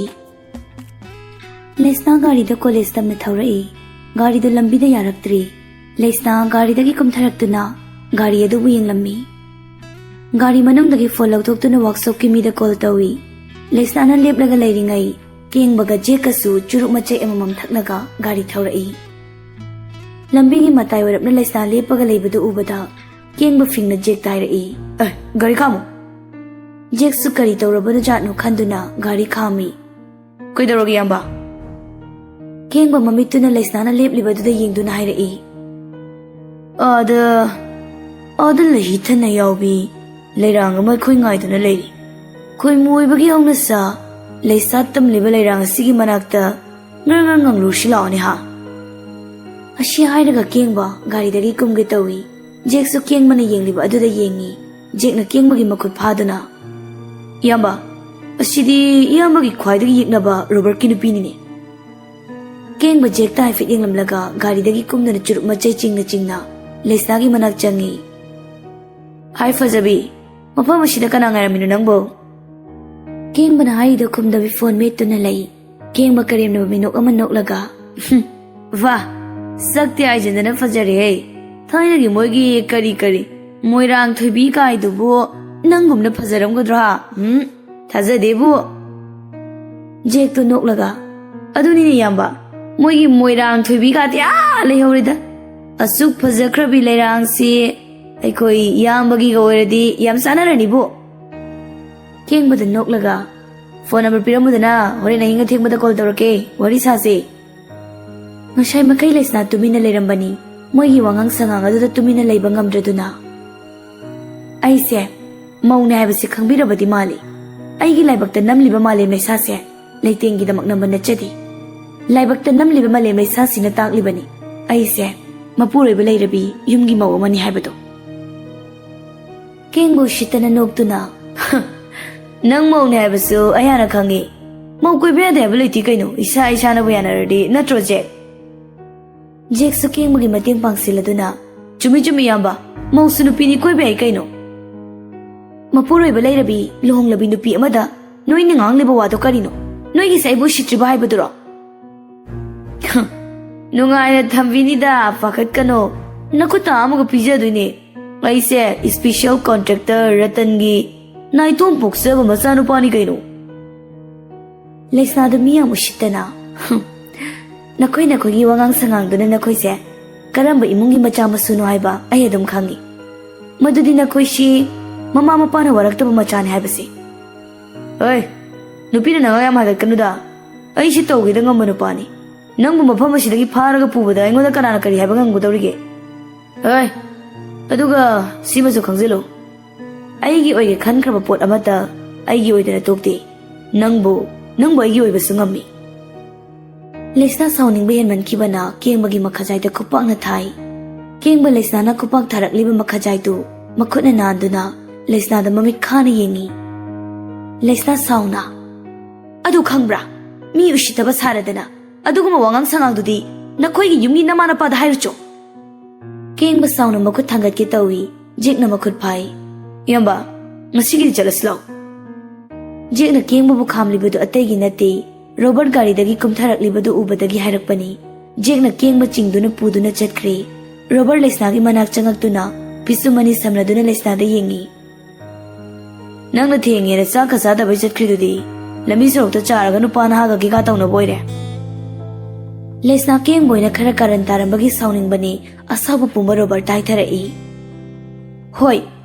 ꯂꯩꯁꯅꯥ ꯒꯥꯔꯤꯗ ꯀꯣꯂꯦꯖ ꯇꯝꯅ ꯊꯧꯔꯛꯏ꯫ ꯒꯥꯔꯤꯗꯨ ꯂꯝꯕꯤꯗ ꯌꯥꯔꯛꯇ꯭ꯔꯤ꯫ ꯂꯩꯁꯅꯥ ꯒꯥꯔꯤꯗꯒꯤ ꯀꯨꯝꯊꯔꯛꯇꯨꯅ ꯒꯥꯔꯤ ꯑꯗꯨꯕꯨ ꯌꯦꯡꯂꯝꯃꯤ꯫ ꯒꯥꯔꯤ ꯃꯅꯨꯡꯗꯒꯤ ꯐꯣꯟ ꯂꯧꯊꯣꯛꯇꯨꯅ ꯋꯥꯛꯁꯣꯞꯀꯤ ꯃꯤꯗ ꯀꯣꯜ ꯇꯧꯏ꯫ ꯂꯩꯁꯅꯥꯅ ꯂꯦꯞꯂꯒ ꯂꯩꯔꯤꯉꯩ ꯀꯦꯡꯕꯒ ꯖꯦꯛꯀꯁꯨ ꯆꯨꯔꯨꯞ ꯃꯆꯩ ꯑꯃꯃꯝ ꯊꯛꯂꯒ ꯒꯥꯔꯤ ꯊꯧꯔꯛꯏ꯫ ꯂꯝꯕꯤꯒꯤ ꯃꯇꯥꯏ ꯑꯣꯏꯔꯞꯅ ꯂꯩꯁꯅꯥ ꯂꯦꯞꯄꯒ ꯂꯩꯕꯗꯨ ꯎꯕꯗ ꯀꯦꯡꯕ ꯐꯤꯡꯅ ꯖꯦꯛꯇ ꯍꯥꯏꯔꯛꯏ, "ꯑꯦ, ꯒꯥꯔꯤ ꯈꯥꯝꯃꯨ!" ꯖꯦꯛꯁꯨ ꯀꯔꯤ ꯇꯧꯔꯕꯅꯣ ꯖꯥꯠꯅꯣ ꯈꯟꯗꯨꯅ ꯒꯥꯔꯤ ꯈꯥꯝꯃꯤ꯫ "ꯀꯩꯗꯧꯔꯒꯦ, ꯏꯌꯥꯝꯕ?" ꯀꯦꯡꯕ ꯃꯃꯤꯠꯇꯨꯅ ꯂꯩꯁꯅꯥꯅ ꯂꯦꯞꯂꯤꯕꯗꯨꯗ ꯌꯦꯡꯗꯨꯅ ꯍꯥꯏꯔꯛꯏ, "ꯑꯥꯗ, ꯑꯥꯗ ꯂꯩꯍꯤꯊꯅ ꯌꯥꯎꯕꯤ ꯂꯩꯔꯥꯡ ꯑꯃ ꯑꯩꯈꯣꯏ ꯉꯥꯏꯗꯨꯅ ꯂꯩꯔꯤ꯫ ꯈꯣꯏꯃꯨ ꯑꯣꯏꯕꯒꯤ ꯍꯧꯅꯁꯥ ꯂꯩꯁꯥ ꯇꯝꯂꯤꯕ ꯂꯩꯔꯥꯡ ꯑꯁꯤꯒꯤ ꯃꯅꯥꯛꯇ ꯉꯔ ꯉꯔ ꯉꯪꯂꯨꯔꯁꯤ ꯂꯥꯛꯑꯣꯅꯦ ꯍꯥ?" ꯑꯁꯤ ꯍꯥꯏꯔꯒ ꯀꯦꯡꯕ ꯒꯥꯔꯤꯗꯒꯤ ꯀꯨꯝꯒꯦ ꯇꯧꯏ꯫ ꯖꯦꯛꯁꯨ ꯀꯦꯡꯕꯅ ꯌꯦꯡꯂꯤꯕ ꯑꯗꯨꯗ ꯌꯦꯡꯉꯤ꯫ ꯖꯦꯛꯅ ꯀꯦꯡꯕꯒꯤ ꯃꯈꯨꯠ ꯐꯥꯗꯨꯅ, "ꯏꯌꯥꯝꯕ, ꯑꯁꯤꯗꯤ ꯏꯌꯥꯝꯕꯒꯤ ꯈ꯭ꯋꯥꯏꯗꯒꯤ ꯌꯦꯛꯅꯕ ꯔꯣꯕꯔꯠꯀꯤ ꯅꯨꯄꯤꯅꯤꯅꯦ"꯫ ꯀꯦꯡꯕ ꯖꯦꯛꯇ ꯍꯥꯏꯐꯦꯠ ꯌꯦꯡꯂꯝꯂꯒ ꯒꯥꯔꯤꯗꯒꯤ ꯀꯨꯝꯗꯨꯅ ꯆꯨꯔꯨꯞ ꯃꯆꯩ ꯆꯤꯡꯅ ꯆꯤꯡꯅ ꯂꯩꯁꯅꯥꯒꯤ ꯃꯅꯥꯛ ꯆꯪꯉꯤ꯫ "ꯍꯥꯏ ꯐꯖꯕꯤ, ꯃꯐꯝ ꯑꯁꯤꯗ ꯀꯅꯥ ꯉꯥꯏꯔꯝꯃꯤꯅꯣ ꯅꯪꯕꯣ?" ꯀꯦꯡꯕꯅ ꯍꯥꯏꯔꯤꯗꯣ ꯈꯨꯝꯗꯕꯤ ꯐꯣꯟ ꯃꯦꯠꯇꯨꯅ ꯂꯩ꯫ ꯀꯦꯡꯕ ꯀꯔꯦꯝꯅꯕ ꯃꯤꯅꯣꯛ ꯑꯃ ꯅꯣꯛꯂꯒ, "ꯍꯨꯝ, ꯋꯥ, ꯁꯛꯇꯤ ꯍꯥꯏꯖꯤꯟꯗꯅ ꯐꯖꯔꯦꯍꯦ꯫ ꯊꯥꯏꯅꯒꯤ ꯃꯣꯏꯒꯤ ꯀꯔꯤ ꯀꯔꯤ ꯃꯣꯏꯔꯥꯡ ꯊꯣꯏꯕꯤ ꯀꯥꯏꯗꯨꯕꯨ ꯅꯪꯒꯨꯝꯅ ꯐꯖꯔꯝꯒꯗ꯭ꯔꯣ ꯍꯥ? ꯎꯝ, ꯊꯥꯖꯗꯦꯕꯨ"꯫ ꯖꯦꯛꯇꯣ ꯅꯣꯛꯂꯒ, "ꯑꯗꯨꯅꯤꯅꯦ ꯏꯌꯥꯝꯕ, ꯃꯣꯏꯒꯤ ꯃꯣꯏꯔꯥꯡ ꯊꯣꯏꯕꯤ ꯀꯥꯗꯤ ꯑꯥ ꯂꯩꯍꯧꯔꯦꯗ꯫ ꯑꯁꯨꯛ ꯐꯖꯈ꯭ꯔꯕꯤ ꯂꯩꯔꯥꯡꯁꯤ ꯑꯩꯈꯣꯏ ꯏꯌꯥꯝꯕꯒꯤꯒ ꯑꯣꯏꯔꯗꯤ ꯌꯥꯝ ꯆꯥꯟꯅꯔꯅꯤꯕꯨ"꯫ ꯀꯦꯡꯕꯗ ꯅꯣꯛꯂꯒ, "ꯐꯣꯟ ꯅꯝꯕꯔ ꯄꯤꯔꯝꯃꯨꯗꯅ, ꯍꯣꯔꯦꯟ ꯑꯍꯤꯡ ꯑꯊꯦꯡꯕꯗ ꯀꯣꯜ ꯇꯧꯔꯛꯀꯦ, ꯋꯥꯔꯤ ꯁꯥꯁꯦ"꯫ ꯉꯁꯥꯏ ꯃꯈꯩ ꯂꯩꯁꯅꯥ ꯇꯨꯃꯤꯟꯅ ꯂꯩꯔꯝꯕꯅꯤ꯫ ꯃꯣꯏꯒꯤ ꯋꯥꯉꯥꯡ ꯁꯉꯥꯡ ꯑꯗꯨꯗ ꯇꯨꯃꯤꯟꯅ ꯂꯩꯕ ꯉꯝꯗ꯭ꯔꯗꯨꯅ, "ꯑꯩꯁꯦ ꯃꯧꯅꯦ ꯍꯥꯏꯕꯁꯦ ꯈꯪꯕꯤꯔꯕꯗꯤ ꯃꯥꯜꯂꯤ꯫ ꯑꯩꯒꯤ ꯂꯥꯏꯕꯛꯇ ꯅꯝꯂꯤꯕ ꯃꯥꯂꯦꯝ ꯂꯩꯁꯥꯁꯦ ꯂꯩꯇꯦꯡꯒꯤꯗꯃꯛ ꯅꯝꯕ ꯅꯠꯆꯗꯦ"꯫ ꯂꯥꯏꯕꯛꯇ ꯅꯝꯂꯤꯕ ꯃꯥꯂꯦꯝ ꯂꯩꯁꯥꯁꯤꯅ ꯇꯥꯛꯂꯤꯕꯅꯤ ꯑꯩꯁꯦ ꯃꯄꯨꯔꯣꯏꯕ ꯂꯩꯔꯕꯤ ꯌꯨꯝꯒꯤ ꯃꯧ ꯑꯃꯅꯤ ꯍꯥꯏꯕꯗꯣ꯫ ꯀꯦꯡꯕ ꯎꯁꯤꯠꯇꯅ ꯅꯣꯛꯇꯨꯅ, "ꯅꯪ ꯃꯧꯅꯦ ꯍꯥꯏꯕꯁꯨ ꯑꯩ ꯍꯥꯟꯅ ꯈꯪꯉꯤ꯫ ꯃꯧ ꯀꯣꯏꯕ ꯌꯥꯗꯦ ꯍꯥꯏꯕ ꯂꯩꯇꯦ ꯀꯩꯅꯣ, ꯏꯁꯥ ꯏꯁꯥꯅꯕꯨ ꯌꯥꯅꯔꯗꯤ, ꯅꯠꯇ꯭ꯔꯣ ꯖꯦꯛ?" ꯖꯦꯛꯁꯨ ꯀꯦꯡꯕꯒꯤ ꯃꯇꯦꯡ ꯄꯥꯡꯁꯤꯜꯂꯗꯨꯅ, "ꯆꯨꯝꯃꯤ ꯆꯨꯝꯃꯤ ꯏꯌꯥꯝꯕ, ꯃꯧꯁꯨ ꯅꯨꯄꯤꯅꯤ, ꯀꯣꯏꯕ ꯌꯥꯏ ꯀꯩꯅꯣ꯫ ꯃꯄꯨꯔꯣꯏꯕ ꯂꯩꯔꯕꯤ ꯂꯨꯍꯣꯡꯂꯕꯤ ꯅꯨꯄꯤ ꯑꯃꯗ ꯅꯣꯏꯅ ꯉꯥꯡꯂꯤꯕ ꯋꯥꯗꯣ ꯀꯔꯤꯅꯣ? ꯅꯣꯏꯒꯤꯁꯦ ꯑꯩꯕꯨ ꯎꯁꯤꯠꯇ꯭ꯔꯤꯕ ꯍꯥꯏꯕꯗꯨꯔꯣ?" "ꯅꯨꯡꯉꯥꯏꯅ ꯊꯝꯕꯤꯅꯤꯗ, ꯄꯥꯈꯠꯀꯅꯣ꯫ ꯅꯈꯨꯠꯇ ꯑꯃꯒ ꯄꯤꯖꯗꯣꯏꯅꯦ꯫ ꯑꯩꯁꯦ special contractor ꯔꯇꯟꯒꯤ ꯅꯥꯏꯇꯣꯝ ꯄꯣꯛꯆꯕ ꯃꯆꯥꯅꯨꯄꯥꯅꯤ ꯀꯩꯅꯣ꯫" ꯂꯩꯁꯅꯥꯗꯨ ꯃꯤ ꯌꯥꯝ ꯎꯁꯤꯠꯇꯅ, "ꯍꯨꯝ, ꯅꯈꯣꯏ ꯅꯈꯣꯏꯒꯤ ꯋꯥꯉꯥꯡ ꯁꯉꯥꯡꯗꯨꯅ ꯅꯈꯣꯏꯁꯦ ꯀꯔꯝꯕ ꯏꯃꯨꯡꯒꯤ ꯃꯆꯥ ꯃꯁꯨꯅꯣ ꯍꯥꯏꯕ ꯑꯩ ꯑꯗꯨꯝ ꯈꯪꯏ꯫ ꯃꯗꯨꯗꯤ ꯅꯈꯣꯏꯁꯤ ꯃꯃꯥ ꯃꯄꯥꯅ ꯋꯥꯔꯛꯇꯕ ꯃꯆꯥꯅꯤ ꯍꯥꯏꯕꯁꯤ꯫" "ꯍꯣꯏ, ꯅꯨꯄꯤꯅ ꯅꯉꯥꯡ ꯌꯥꯝ ꯍꯥꯏꯒꯠꯀꯅꯨꯗ꯫ ꯑꯩꯁꯤ ꯇꯧꯒꯦꯗ ꯉꯝꯕ ꯅꯨꯄꯥꯅꯤ꯫ ꯅꯪꯕꯨ ꯃꯐꯝ ꯑꯁꯤꯗꯒꯤ ꯐꯥꯔꯒ ꯄꯨꯕꯗ ꯑꯩꯉꯣꯟꯗ ꯀꯅꯥꯅ ꯀꯔꯤ ꯍꯥꯏꯕ ꯉꯝꯒꯗꯧꯔꯤꯒꯦ? ꯍꯣꯏ, ꯑꯗꯨꯒ ꯁꯤꯃꯁꯨ ꯈꯪꯖꯤꯜꯂꯨ, ꯑꯩꯒꯤ ꯑꯣꯏꯒꯦ ꯈꯟꯈ꯭ꯔꯕ ꯄꯣꯠ ꯑꯃꯠꯇ ꯑꯩꯒꯤ ꯑꯣꯏꯗꯅ ꯇꯣꯛꯇꯦ꯫ ꯅꯪꯕꯨ, ꯅꯪꯕꯨ ꯑꯩꯒꯤ ꯑꯣꯏꯕꯁꯨ ꯉꯝꯃꯤ꯫" ꯂꯩꯁꯅꯥ ꯁꯥꯎꯅꯤꯡꯕ ꯍꯦꯟꯃꯟꯈꯤꯕꯅ ꯀꯦꯡꯕꯒꯤ ꯃꯈꯥꯖꯥꯏꯗ ꯈꯨꯄꯥꯛꯅ ꯊꯥꯏ꯫ ꯀꯦꯡꯕ ꯂꯩꯁꯅꯥꯅ ꯈꯨꯄꯥꯛ ꯊꯥꯔꯛꯂꯤꯕ ꯃꯈꯥꯖꯥꯏꯗꯨ ꯃꯈꯨꯠꯅ ꯅꯥꯟꯗꯨꯅ ꯂꯩꯁꯅꯥꯗ ꯃꯃꯤꯠ ꯈꯥꯅ ꯌꯦꯡꯉꯤ꯫ ꯂꯩꯁꯅꯥ ꯁꯥꯎꯅ, "ꯑꯗꯨ ꯈꯪꯕ꯭ꯔꯥ? ꯃꯤ ꯎꯁꯤꯠꯇꯕ ꯁꯥꯔꯗꯅ ꯑꯗꯨꯒꯨꯝꯕ ꯋꯥꯉꯥꯡ ꯁꯉꯥꯡꯗꯨꯗꯤ ꯅꯈꯣꯏꯒꯤ ꯌꯨꯝꯒꯤ ꯅꯃꯥ ꯅꯄꯥꯗ ꯍꯥꯏꯔꯨꯆꯣ꯫" ꯀꯦꯡꯕ ꯁꯥꯎꯅ ꯃꯈꯨꯠ ꯊꯥꯡꯒꯠꯀꯦ ꯇꯧꯏ꯫ ꯖꯦꯛꯅ ꯃꯈꯨꯠ ꯐꯥꯏ꯫ "ꯏꯌꯥꯝꯕ, ꯉꯁꯤꯒꯤꯗꯤ ꯆꯠꯂꯁꯤ ꯂꯥꯎ꯫" ꯖꯦꯛꯅ ꯀꯦꯡꯕꯕꯨ ꯈꯥꯝꯂꯤꯕꯗꯨ ꯑꯇꯩꯒꯤ ꯅꯠꯇꯦ, ꯔꯣꯕꯔꯠ ꯒꯥꯔꯤꯗꯒꯤ ꯀꯨꯝꯊꯔꯛꯂꯤꯕꯗꯨ ꯎꯕꯗꯒꯤ ꯍꯥꯏꯔꯛꯄꯅꯤ꯫ ꯖꯦꯛꯅ ꯀꯦꯡꯕ ꯆꯤꯡꯗꯨꯅ ꯄꯨꯗꯨꯅ ꯆꯠꯈ꯭ꯔꯦ꯫ ꯔꯣꯕꯔꯠ ꯂꯩꯁꯅꯥꯒꯤ ꯃꯅꯥꯛ ꯆꯪꯉꯛꯇꯨꯅ ꯄꯤꯁꯨꯝ ꯑꯅꯤ ꯁꯝꯅꯗꯨꯅ ꯂꯩꯁꯅꯥꯗ ꯌꯦꯡꯉꯤ꯫ "ꯅꯪꯅ ꯊꯦꯡꯉꯦꯅ ꯆꯥꯛꯀ ꯆꯥꯗꯕꯩ ꯆꯠꯈ꯭ꯔꯤꯗꯨꯗꯤ ꯂꯝꯕꯤ ꯁꯣꯔꯣꯛꯇ ꯆꯥꯔꯒ ꯅꯨꯄꯥ ꯅꯍꯥꯒ ꯀꯤꯀꯥ ꯇꯧꯅꯕ ꯑꯣꯏꯔꯦ꯫" ꯂꯩꯁꯅꯥ ꯀꯦꯡꯕ ꯑꯣꯏꯅ ꯈꯔ ꯀꯥꯔꯟ ꯇꯥꯔꯝꯕꯒꯤ ꯁꯥꯎꯅꯤꯡꯕꯅꯤ ꯑꯁꯥꯎꯕ ꯄꯨꯝꯕ ꯔꯣꯕꯔꯠꯇ ꯍꯥꯏꯊꯔꯛꯏ꯫ "ꯍꯣꯏ,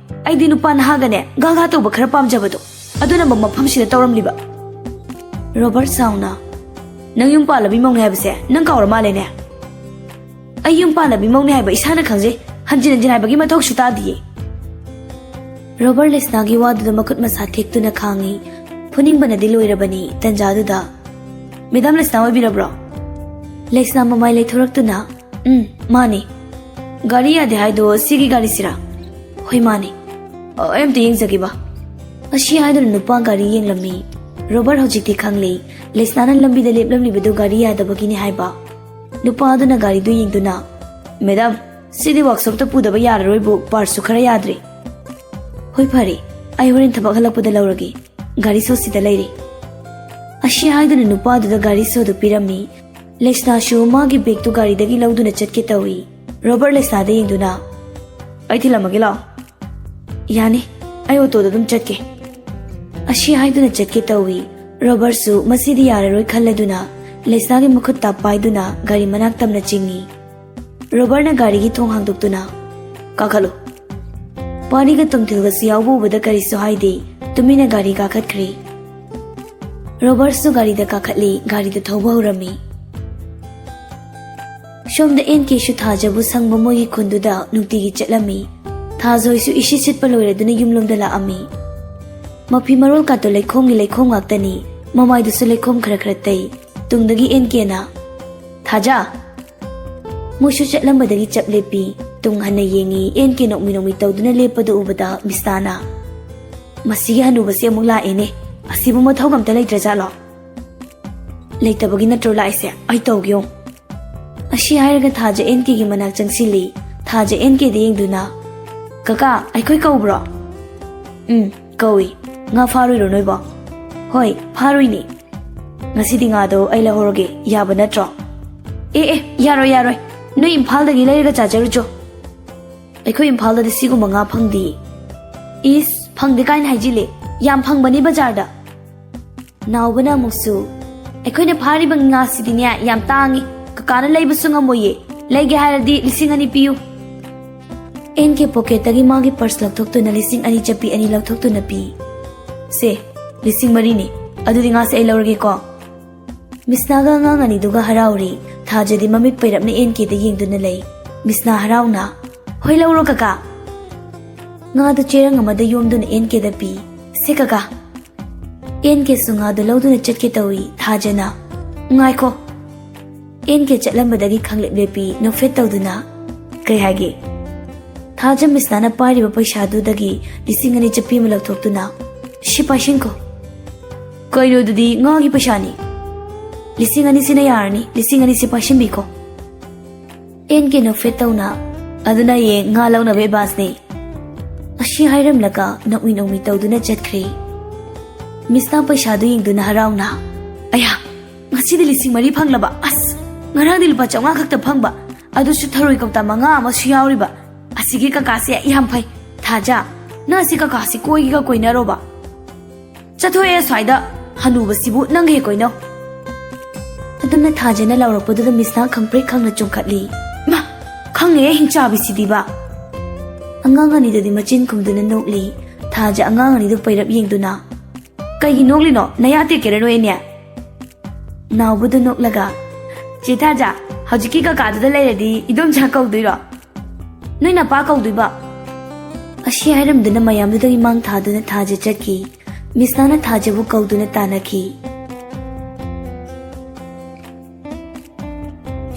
ꯑꯩꯗꯤ ꯅꯨꯄꯥ ꯅꯍꯥꯒꯅꯦ ꯒꯥꯒꯥ ꯇꯧꯕ ꯈꯔ ꯄꯥꯝꯖꯕꯗꯣ, ꯑꯗꯨꯅ ꯃꯐꯝꯁꯤꯗ ꯇꯧꯔꯝꯂꯤꯕ꯫" ꯔꯣꯕꯔꯠ ꯁꯥꯎꯅ, "ꯅꯪ ꯌꯨꯝ ꯄꯥꯜꯂꯕꯤ ꯃꯧꯅꯦ ꯍꯥꯏꯕꯁꯦ ꯅꯪ ꯀꯥꯎꯔ ꯃꯥꯜꯂꯦꯅꯦ꯫" "ꯑꯩ ꯌꯨꯝ ꯄꯥꯜꯂꯕꯤ ꯃꯧꯅꯦ ꯍꯥꯏꯕ ꯏꯁꯥꯅ ꯈꯪꯖꯩ, ꯍꯟꯖꯤꯟ ꯍꯟꯖꯤꯟ ꯍꯥꯏꯕꯒꯤ ꯃꯊꯧꯁꯨ ꯇꯥꯗꯤꯌꯦ꯫" ꯔꯣꯕꯔꯠ ꯂꯩꯁꯅꯥꯒꯤ ꯋꯥꯗꯨꯗ ꯃꯈꯨꯠ ꯃꯁꯥ ꯊꯦꯛꯇꯨꯅ ꯈꯥꯡꯉꯤ꯫ ꯐꯨꯅꯤꯡꯕꯅꯗꯤ ꯂꯣꯏꯔꯕꯅꯤ ꯇꯟꯖꯥꯗꯨꯗ꯫ "ꯃꯦꯗꯥꯝ ꯂꯩꯁꯅꯥ ꯑꯣꯏꯕꯤꯔꯕ꯭ꯔꯣ?" ꯂꯩꯁꯅꯥ ꯃꯃꯥꯏ ꯂꯩꯊꯣꯔꯛꯇꯨꯅ, "ꯎꯝ, ꯃꯥꯅꯦ꯫ ꯒꯥꯔꯤ ꯌꯥꯗꯦ ꯍꯥꯏꯗꯣ ꯁꯤꯒꯤ ꯒꯥꯔꯤꯁꯤꯔꯥ?" "ꯍꯣꯏ, ꯃꯥꯅꯦ꯫ ꯑ, ꯑꯩ ꯑꯝꯇ ꯌꯦꯡꯖꯒꯦꯕ꯫" ꯑꯁꯤ ꯍꯥꯏꯗꯨꯅ ꯅꯨꯄꯥ ꯒꯥꯔꯤ ꯌꯦꯡꯂꯝꯃꯤ꯫ ꯔꯣꯕꯔꯠ ꯍꯧꯖꯤꯛꯇꯤ ꯈꯪꯂꯦ, ꯂꯩꯁꯅꯥꯅ ꯂꯝꯕꯤꯗ ꯂꯦꯞꯂꯝꯂꯤꯕꯗꯨ ꯒꯥꯔꯤ ꯌꯥꯗꯕꯒꯤꯅꯤ ꯍꯥꯏꯕ꯫ ꯅꯨꯄꯥ ꯑꯗꯨꯅ ꯒꯥꯔꯤꯗꯨ ꯌꯦꯡꯗꯨꯅ, "ꯃꯦꯗꯥꯝ, ꯁꯤꯗꯤ ꯋꯥꯛꯁꯣꯞꯇ ꯄꯨꯗꯕ ꯌꯥꯔꯔꯣꯏꯕꯨ, ꯄꯥꯔꯠꯁꯨ ꯈꯔ ꯌꯥꯗ꯭ꯔꯦ꯫" "ꯍꯣꯏ, ꯐꯔꯦ, ꯑꯩ ꯍꯣꯔꯦꯟ ꯊꯕꯛ ꯍꯜꯂꯛꯄꯗ ꯂꯧꯔꯒꯦ꯫ ꯒꯥꯔꯤ ꯁꯣ ꯁꯤꯗ ꯂꯩꯔꯦ꯫" ꯑꯁꯤ ꯍꯥꯏꯗꯨꯅ ꯅꯨꯄꯥꯗꯨꯗ ꯒꯥꯔꯤ ꯁꯣꯗꯨ ꯄꯤꯔꯝꯃꯤ꯫ ꯂꯩꯁꯅꯥꯁꯨ ꯃꯥꯒꯤ ꯕꯦꯒꯇꯨ ꯒꯥꯔꯤꯗꯒꯤ ꯂꯧꯗꯨꯅ ꯆꯠꯀꯦ ꯇꯧꯏ꯫ ꯔꯣꯕꯔꯠ ꯂꯩꯁꯅꯥꯗ ꯌꯦꯡꯗꯨꯅ, "ꯑꯩ ꯊꯤꯜꯂꯝꯃꯒꯦ ꯂꯥꯛꯑꯣ꯫" "ꯌꯥꯅꯤ, ꯑꯩ ꯑꯣꯇꯣꯗ ꯑꯗꯨꯝ ꯆꯠꯀꯦ꯫" ꯑꯁꯤ ꯍꯥꯏꯗꯨꯅ ꯆꯠꯀꯦ ꯇꯧꯏ꯫ ꯔꯣꯕꯔꯠꯁꯨ ꯃꯁꯤꯗꯤ ꯌꯥꯔꯔꯣꯏ ꯈꯜꯂꯗꯨꯅ ꯂꯩꯁꯅꯥꯒꯤ ꯃꯈꯨꯠ ꯇꯥꯞ ꯄꯥꯏꯗꯨꯅ ꯒꯥꯔꯤ ꯃꯅꯥꯛ ꯇꯝꯅ ꯆꯤꯡꯏ꯫ ꯔꯣꯕꯔꯠꯅ ꯒꯥꯔꯤꯒꯤ ꯊꯣꯡ ꯍꯥꯡꯗꯣꯛꯇꯨꯅ, "ꯀꯥꯈꯠꯂꯨ꯫" ꯄꯥꯔꯤꯒ ꯇꯨꯝꯊꯤꯜꯒꯁꯨ ꯌꯥꯎꯕ ꯎꯕꯗ ꯀꯔꯤꯁꯨ ꯍꯥꯏꯗꯦ, ꯇꯨꯃꯤꯟꯅ ꯒꯥꯔꯤ ꯀꯥꯈꯠꯈ꯭ꯔꯦ꯫ ꯔꯣꯕꯔꯠꯁꯨ ꯒꯥꯔꯤꯗ ꯀꯥꯈꯠꯂꯤ, ꯒꯥꯔꯤꯗꯨ ꯊꯧꯕ ꯍꯧꯔꯝꯃꯤ꯫ ꯁꯣꯝꯗ ꯑꯦꯟ ꯀꯦꯁꯨ ꯊꯥꯖꯕꯨ ꯁꯪꯕ ꯃꯣꯏꯒꯤ ꯈꯨꯟꯗꯨꯗ ꯅꯨꯡꯇꯤꯒꯤ ꯆꯠꯂꯝꯃꯤ꯫ ꯊꯥꯖ ꯍꯣꯏꯁꯨ ꯏꯁꯤꯠ ꯁꯤꯠꯄ ꯂꯣꯏꯔꯗꯨꯅ ꯌꯨꯝꯂꯣꯝꯗ ꯂꯥꯛꯑꯝꯃꯤ꯫ ꯃꯐꯤ ꯃꯔꯣꯜ ꯀꯥꯇꯣ ꯂꯩꯈꯣꯝꯒꯤ ꯂꯩꯈꯣꯝ ꯉꯥꯛꯇꯅꯤ꯫ ꯃꯃꯥꯏꯗꯨꯁꯨ ꯂꯩꯈꯣꯝ ꯈꯔ ꯈꯔ ꯇꯩ꯫ ꯇꯨꯡꯗꯒꯤ ꯑꯦꯟ ꯀꯦꯅ, "ꯊꯥꯖ!" ꯃꯣꯏꯁꯨ ꯆꯠꯂꯝꯕꯗꯒꯤ ꯆꯞ ꯂꯦꯞꯄꯤ꯫ ꯇꯨꯡ ꯍꯟꯅ ꯌꯦꯡꯉꯤ, ꯑꯦꯟ ꯀꯦ ꯅꯣꯛꯃꯤ ꯅꯣꯛꯃꯤ ꯇꯧꯗꯨꯅ ꯂꯦꯞꯄꯗꯨ ꯎꯕꯗ ꯃꯤꯁꯅꯥꯅ, "ꯃꯁꯤꯒꯤ ꯍꯅꯨꯕꯁꯤ ꯑꯃꯨꯛ ꯂꯥꯛꯑꯦꯅꯦ꯫ ꯑꯁꯤꯕꯨ ꯃꯊꯧꯒ ꯑꯝꯇ ꯂꯩꯇ꯭ꯔꯖꯥꯠꯂꯣ?" "ꯂꯩꯇꯕꯒꯤ ꯅꯠꯇ꯭ꯔꯣ ꯂꯥꯛꯏꯁꯦ? ꯑꯩ ꯇꯧꯒꯦ ꯌꯦꯡꯉꯨ꯫" ꯑꯁꯤ ꯍꯥꯏꯔꯒ ꯊꯥꯖ ꯑꯦꯟ ꯀꯦꯒꯤ ꯃꯅꯥꯛ ꯆꯪꯁꯤꯜꯂꯤ꯫ ꯊꯥꯖ ꯑꯦꯟ ꯀꯦꯗ ꯌꯦꯡꯗꯨꯅ, "ꯀꯀꯥ, ꯑꯩꯈꯣꯏ ꯀꯧꯕ꯭ꯔꯣ?" "ꯎꯝ, ꯀꯧꯏ꯫ ꯉꯥ ꯐꯥꯔꯨꯏꯔꯣ ꯅꯣꯏꯕꯣ?" "ꯍꯣꯏ, ꯐꯥꯔꯨꯏꯅꯦ꯫" "ꯉꯁꯤꯗꯤ ꯉꯥꯗꯣ ꯑꯩ ꯂꯧꯍꯧꯔꯒꯦ, ꯌꯥꯕ ꯅꯠꯇ꯭ꯔꯣ?" "ꯑꯦ ꯑꯦ, ꯌꯥꯔꯣꯏ ꯌꯥꯔꯣꯏ, ꯅꯣꯏ ꯏꯝꯐꯥꯜꯗꯒꯤ ꯂꯩꯔꯒ ꯆꯥꯖꯔꯨꯆꯣ꯫" "ꯑꯩꯈꯣꯏ ꯏꯝꯐꯥꯜꯗꯗꯤ ꯁꯤꯒꯨꯝꯕ ꯉꯥ ꯐꯪꯗꯤꯌꯦ꯫" "ꯏꯁ, ꯐꯪꯗꯦ ꯀꯥꯏꯅ ꯍꯥꯏꯖꯤꯜꯂꯦ, ꯌꯥꯝ ꯐꯪꯕꯅꯤ ꯕꯖꯥꯔꯗ꯫" ꯅꯥꯎꯕꯅ ꯑꯃꯨꯛꯁꯨ, "ꯑꯩꯈꯣꯏꯅ ꯐꯥꯔꯤꯕ ꯉꯥꯁꯤꯗꯤꯅꯦ ꯌꯥꯝ ꯇꯥꯡꯉꯤ, ꯀꯀꯥꯅ ꯂꯩꯕꯁꯨ ꯉꯝꯃꯣꯏꯌꯦ, ꯂꯩꯒꯦ ꯍꯥꯏꯔꯗꯤ ꯂꯤꯁꯤꯡ ꯑꯅꯤ ꯄꯤꯌꯨ꯫" ꯑꯦꯟ ꯀꯦ ꯄꯣꯀꯦꯠꯇꯒꯤ ꯃꯥꯒꯤ ꯄꯔꯁ ꯂꯧꯊꯣꯛꯇꯨꯅ ꯂꯤꯁꯤꯡ ꯑꯅꯤ ꯆꯞꯄꯤ ꯑꯅꯤ ꯂꯧꯊꯣꯛꯇꯨꯅ ꯄꯤ꯫ "ꯁꯦ, ꯂꯤꯁꯤꯡ ꯃꯔꯤꯅꯤ, ꯑꯗꯨꯗꯤ ꯉꯥꯁꯦ ꯑꯩ ꯂꯧꯔꯒꯦꯀꯣ꯫" ꯃꯤꯁꯅꯥꯒ ꯑꯉꯥꯡ ꯑꯅꯤꯗꯨꯒ ꯍꯔꯥꯎꯔꯤ꯫ ꯊꯥꯖꯗꯤ ꯃꯃꯤꯠ ꯄꯩꯔꯞꯅ ꯑꯦꯟ ꯀꯦꯗ ꯌꯦꯡꯗꯨꯅ ꯂꯩ꯫ ꯃꯤꯁꯅꯥ ꯍꯔꯥꯎꯅ, "ꯍꯣꯏ, ꯂꯧꯔꯣ ꯀꯀꯥ꯫" ꯉꯥꯗꯨ ꯆꯦꯔꯪ ꯑꯃꯗ ꯌꯣꯝꯗꯨꯅ ꯑꯦꯟ ꯀꯦꯗ ꯄꯤ꯫ "ꯁꯦ ꯀꯀꯥ꯫" ꯑꯦꯟ ꯀꯦꯁꯨ ꯉꯥꯗꯨ ꯂꯧꯗꯨꯅ ꯆꯠꯀꯦ ꯇꯧꯏ꯫ ꯊꯥꯖꯅ, "ꯉꯥꯏꯈꯣ, ꯑꯦꯟ ꯀꯦ ꯆꯠꯂꯝꯕꯗꯒꯤ ꯈꯪꯂꯦꯞ ꯂꯦꯞꯄꯤ, ꯅꯣꯛꯐꯦꯠ ꯇꯧꯗꯨꯅ꯫ "ꯀꯩ ꯍꯥꯏꯒꯦ?" ꯊꯥꯖ ꯃꯤꯁꯅꯥꯅ ꯄꯥꯏꯔꯤꯕ ꯄꯩꯁꯥꯗꯨꯗꯒꯤ ꯂꯤꯁꯤꯡ ꯑꯅꯤ ꯆꯠꯄꯤ ꯑꯃ ꯂꯧꯊꯣꯛꯇꯨꯅ, "ꯁꯤ ꯄꯥꯏꯁꯤꯟꯈꯣ"꯫ "ꯀꯩꯅꯣ, ꯑꯗꯨꯗꯤ ꯉꯥꯒꯤ ꯄꯩꯁꯥꯅꯤ"꯫ "ꯂꯤꯁꯤꯡ ꯑꯅꯤꯁꯤꯅ ꯌꯥꯔꯅꯤ, ꯂꯤꯁꯤꯡ ꯑꯅꯤꯁꯤ ꯄꯥꯏꯁꯤꯟꯕꯤꯈꯣ"꯫ ꯑꯦꯟ ꯀꯦ ꯅꯣꯛꯐꯦꯠ ꯇꯧꯅ, "ꯑꯗꯨꯅ ꯍꯌꯦꯡ ꯉꯥ ꯂꯧꯅꯕ ꯑꯦꯗꯚꯥꯟꯁꯅꯤ"꯫ ꯑꯁꯤ ꯍꯥꯏꯔꯝꯂꯒ ꯅꯣꯛꯃꯤ ꯅꯣꯛꯃꯤ ꯇꯧꯗꯨꯅ ꯆꯠꯈ꯭ꯔꯦ꯫ ꯃꯤꯁꯅꯥ ꯄꯩꯁꯥꯗꯨ ꯌꯦꯡꯗꯨꯅ ꯍꯔꯥꯎꯅ, "ꯑꯌꯥ, ꯉꯁꯤꯗꯤ ꯂꯤꯁꯤꯡ ꯃꯔꯤ ꯐꯪꯂꯕ! ꯑꯁ, ꯉꯔꯥꯡꯗꯤ ꯂꯨꯄꯥ ꯆꯥꯝꯃꯉꯥ ꯈꯛꯇ ꯐꯪꯕ, ꯑꯗꯨꯁꯨ ꯊꯔꯣꯏ ꯀꯧꯇꯥ ꯃꯉꯥ ꯑꯃꯁꯨ ꯌꯥꯎꯔꯤꯕ꯫ ꯑꯁꯤꯒꯤ ꯀꯀꯥꯁꯦ ꯌꯥꯝ ꯐꯩ꯫ ꯊꯥꯖ, ꯅꯪ ꯑꯁꯤ ꯀꯀꯥꯁꯤ ꯀꯣꯏꯒꯦꯒ ꯀꯣꯏꯅꯔꯣꯕ"꯫ "ꯆꯠꯊꯣꯛꯑꯦ ꯑꯁ꯭ꯋꯥꯏꯗ, ꯍꯅꯨꯕꯁꯤꯕꯨ ꯅꯪꯒ ꯍꯦꯛ ꯀꯣꯏꯅꯧ"꯫ ꯑꯗꯨꯝꯅ ꯊꯥꯖꯅ ꯂꯥꯎꯔꯛꯄꯗꯨꯗ ꯃꯤꯁꯅꯥ ꯈꯪꯄ꯭ꯔꯦꯛ ꯈꯪꯅ ꯆꯣꯡꯈꯠꯂꯤ꯫ "ꯃꯥ, ꯈꯪꯉꯦ ꯍꯤꯡꯆꯥꯕꯤꯁꯤꯗꯤꯕ"꯫ ꯑꯉꯥꯡ ꯑꯅꯤꯗꯨꯗꯤ ꯃꯆꯤꯟ ꯈꯨꯝꯗꯨꯅ ꯅꯣꯛꯂꯤ꯫ ꯊꯥꯖ ꯑꯉꯥꯡ ꯑꯅꯤꯗꯨ ꯄꯩꯔꯞ ꯌꯦꯡꯗꯨꯅ, "ꯀꯩꯒꯤ ꯅꯣꯛꯂꯤꯅꯣ? ꯅꯌꯥ ꯇꯦꯛꯀꯦꯔꯥ ꯅꯣꯏ ꯑꯅꯤ?" ꯅꯥꯎꯕꯗꯨ ꯅꯣꯛꯂꯒ, "ꯆꯦ ꯊꯥꯖ, ꯍꯧꯖꯤꯛꯀꯤ ꯀꯀꯥꯗꯨꯗ ꯂꯩꯔꯗꯤ ꯏꯗꯣꯝꯆꯥ ꯀꯧꯗꯣꯏꯔꯣ? ꯅꯣꯏ ꯅꯄꯥ ꯀꯧꯗꯣꯏꯕ"꯫ ꯑꯁꯤ ꯍꯥꯏꯔꯝꯗꯨꯅ ꯃꯌꯥꯝꯗꯨꯗꯒꯤ ꯃꯥꯡ ꯊꯥꯗꯨꯅ ꯊꯥꯖ ꯆꯠꯈꯤ꯫ ꯃꯤꯁꯅꯥꯅ ꯊꯥꯖꯕꯨ ꯀꯧꯗꯨꯅ ꯇꯥꯟꯅꯈꯤ꯫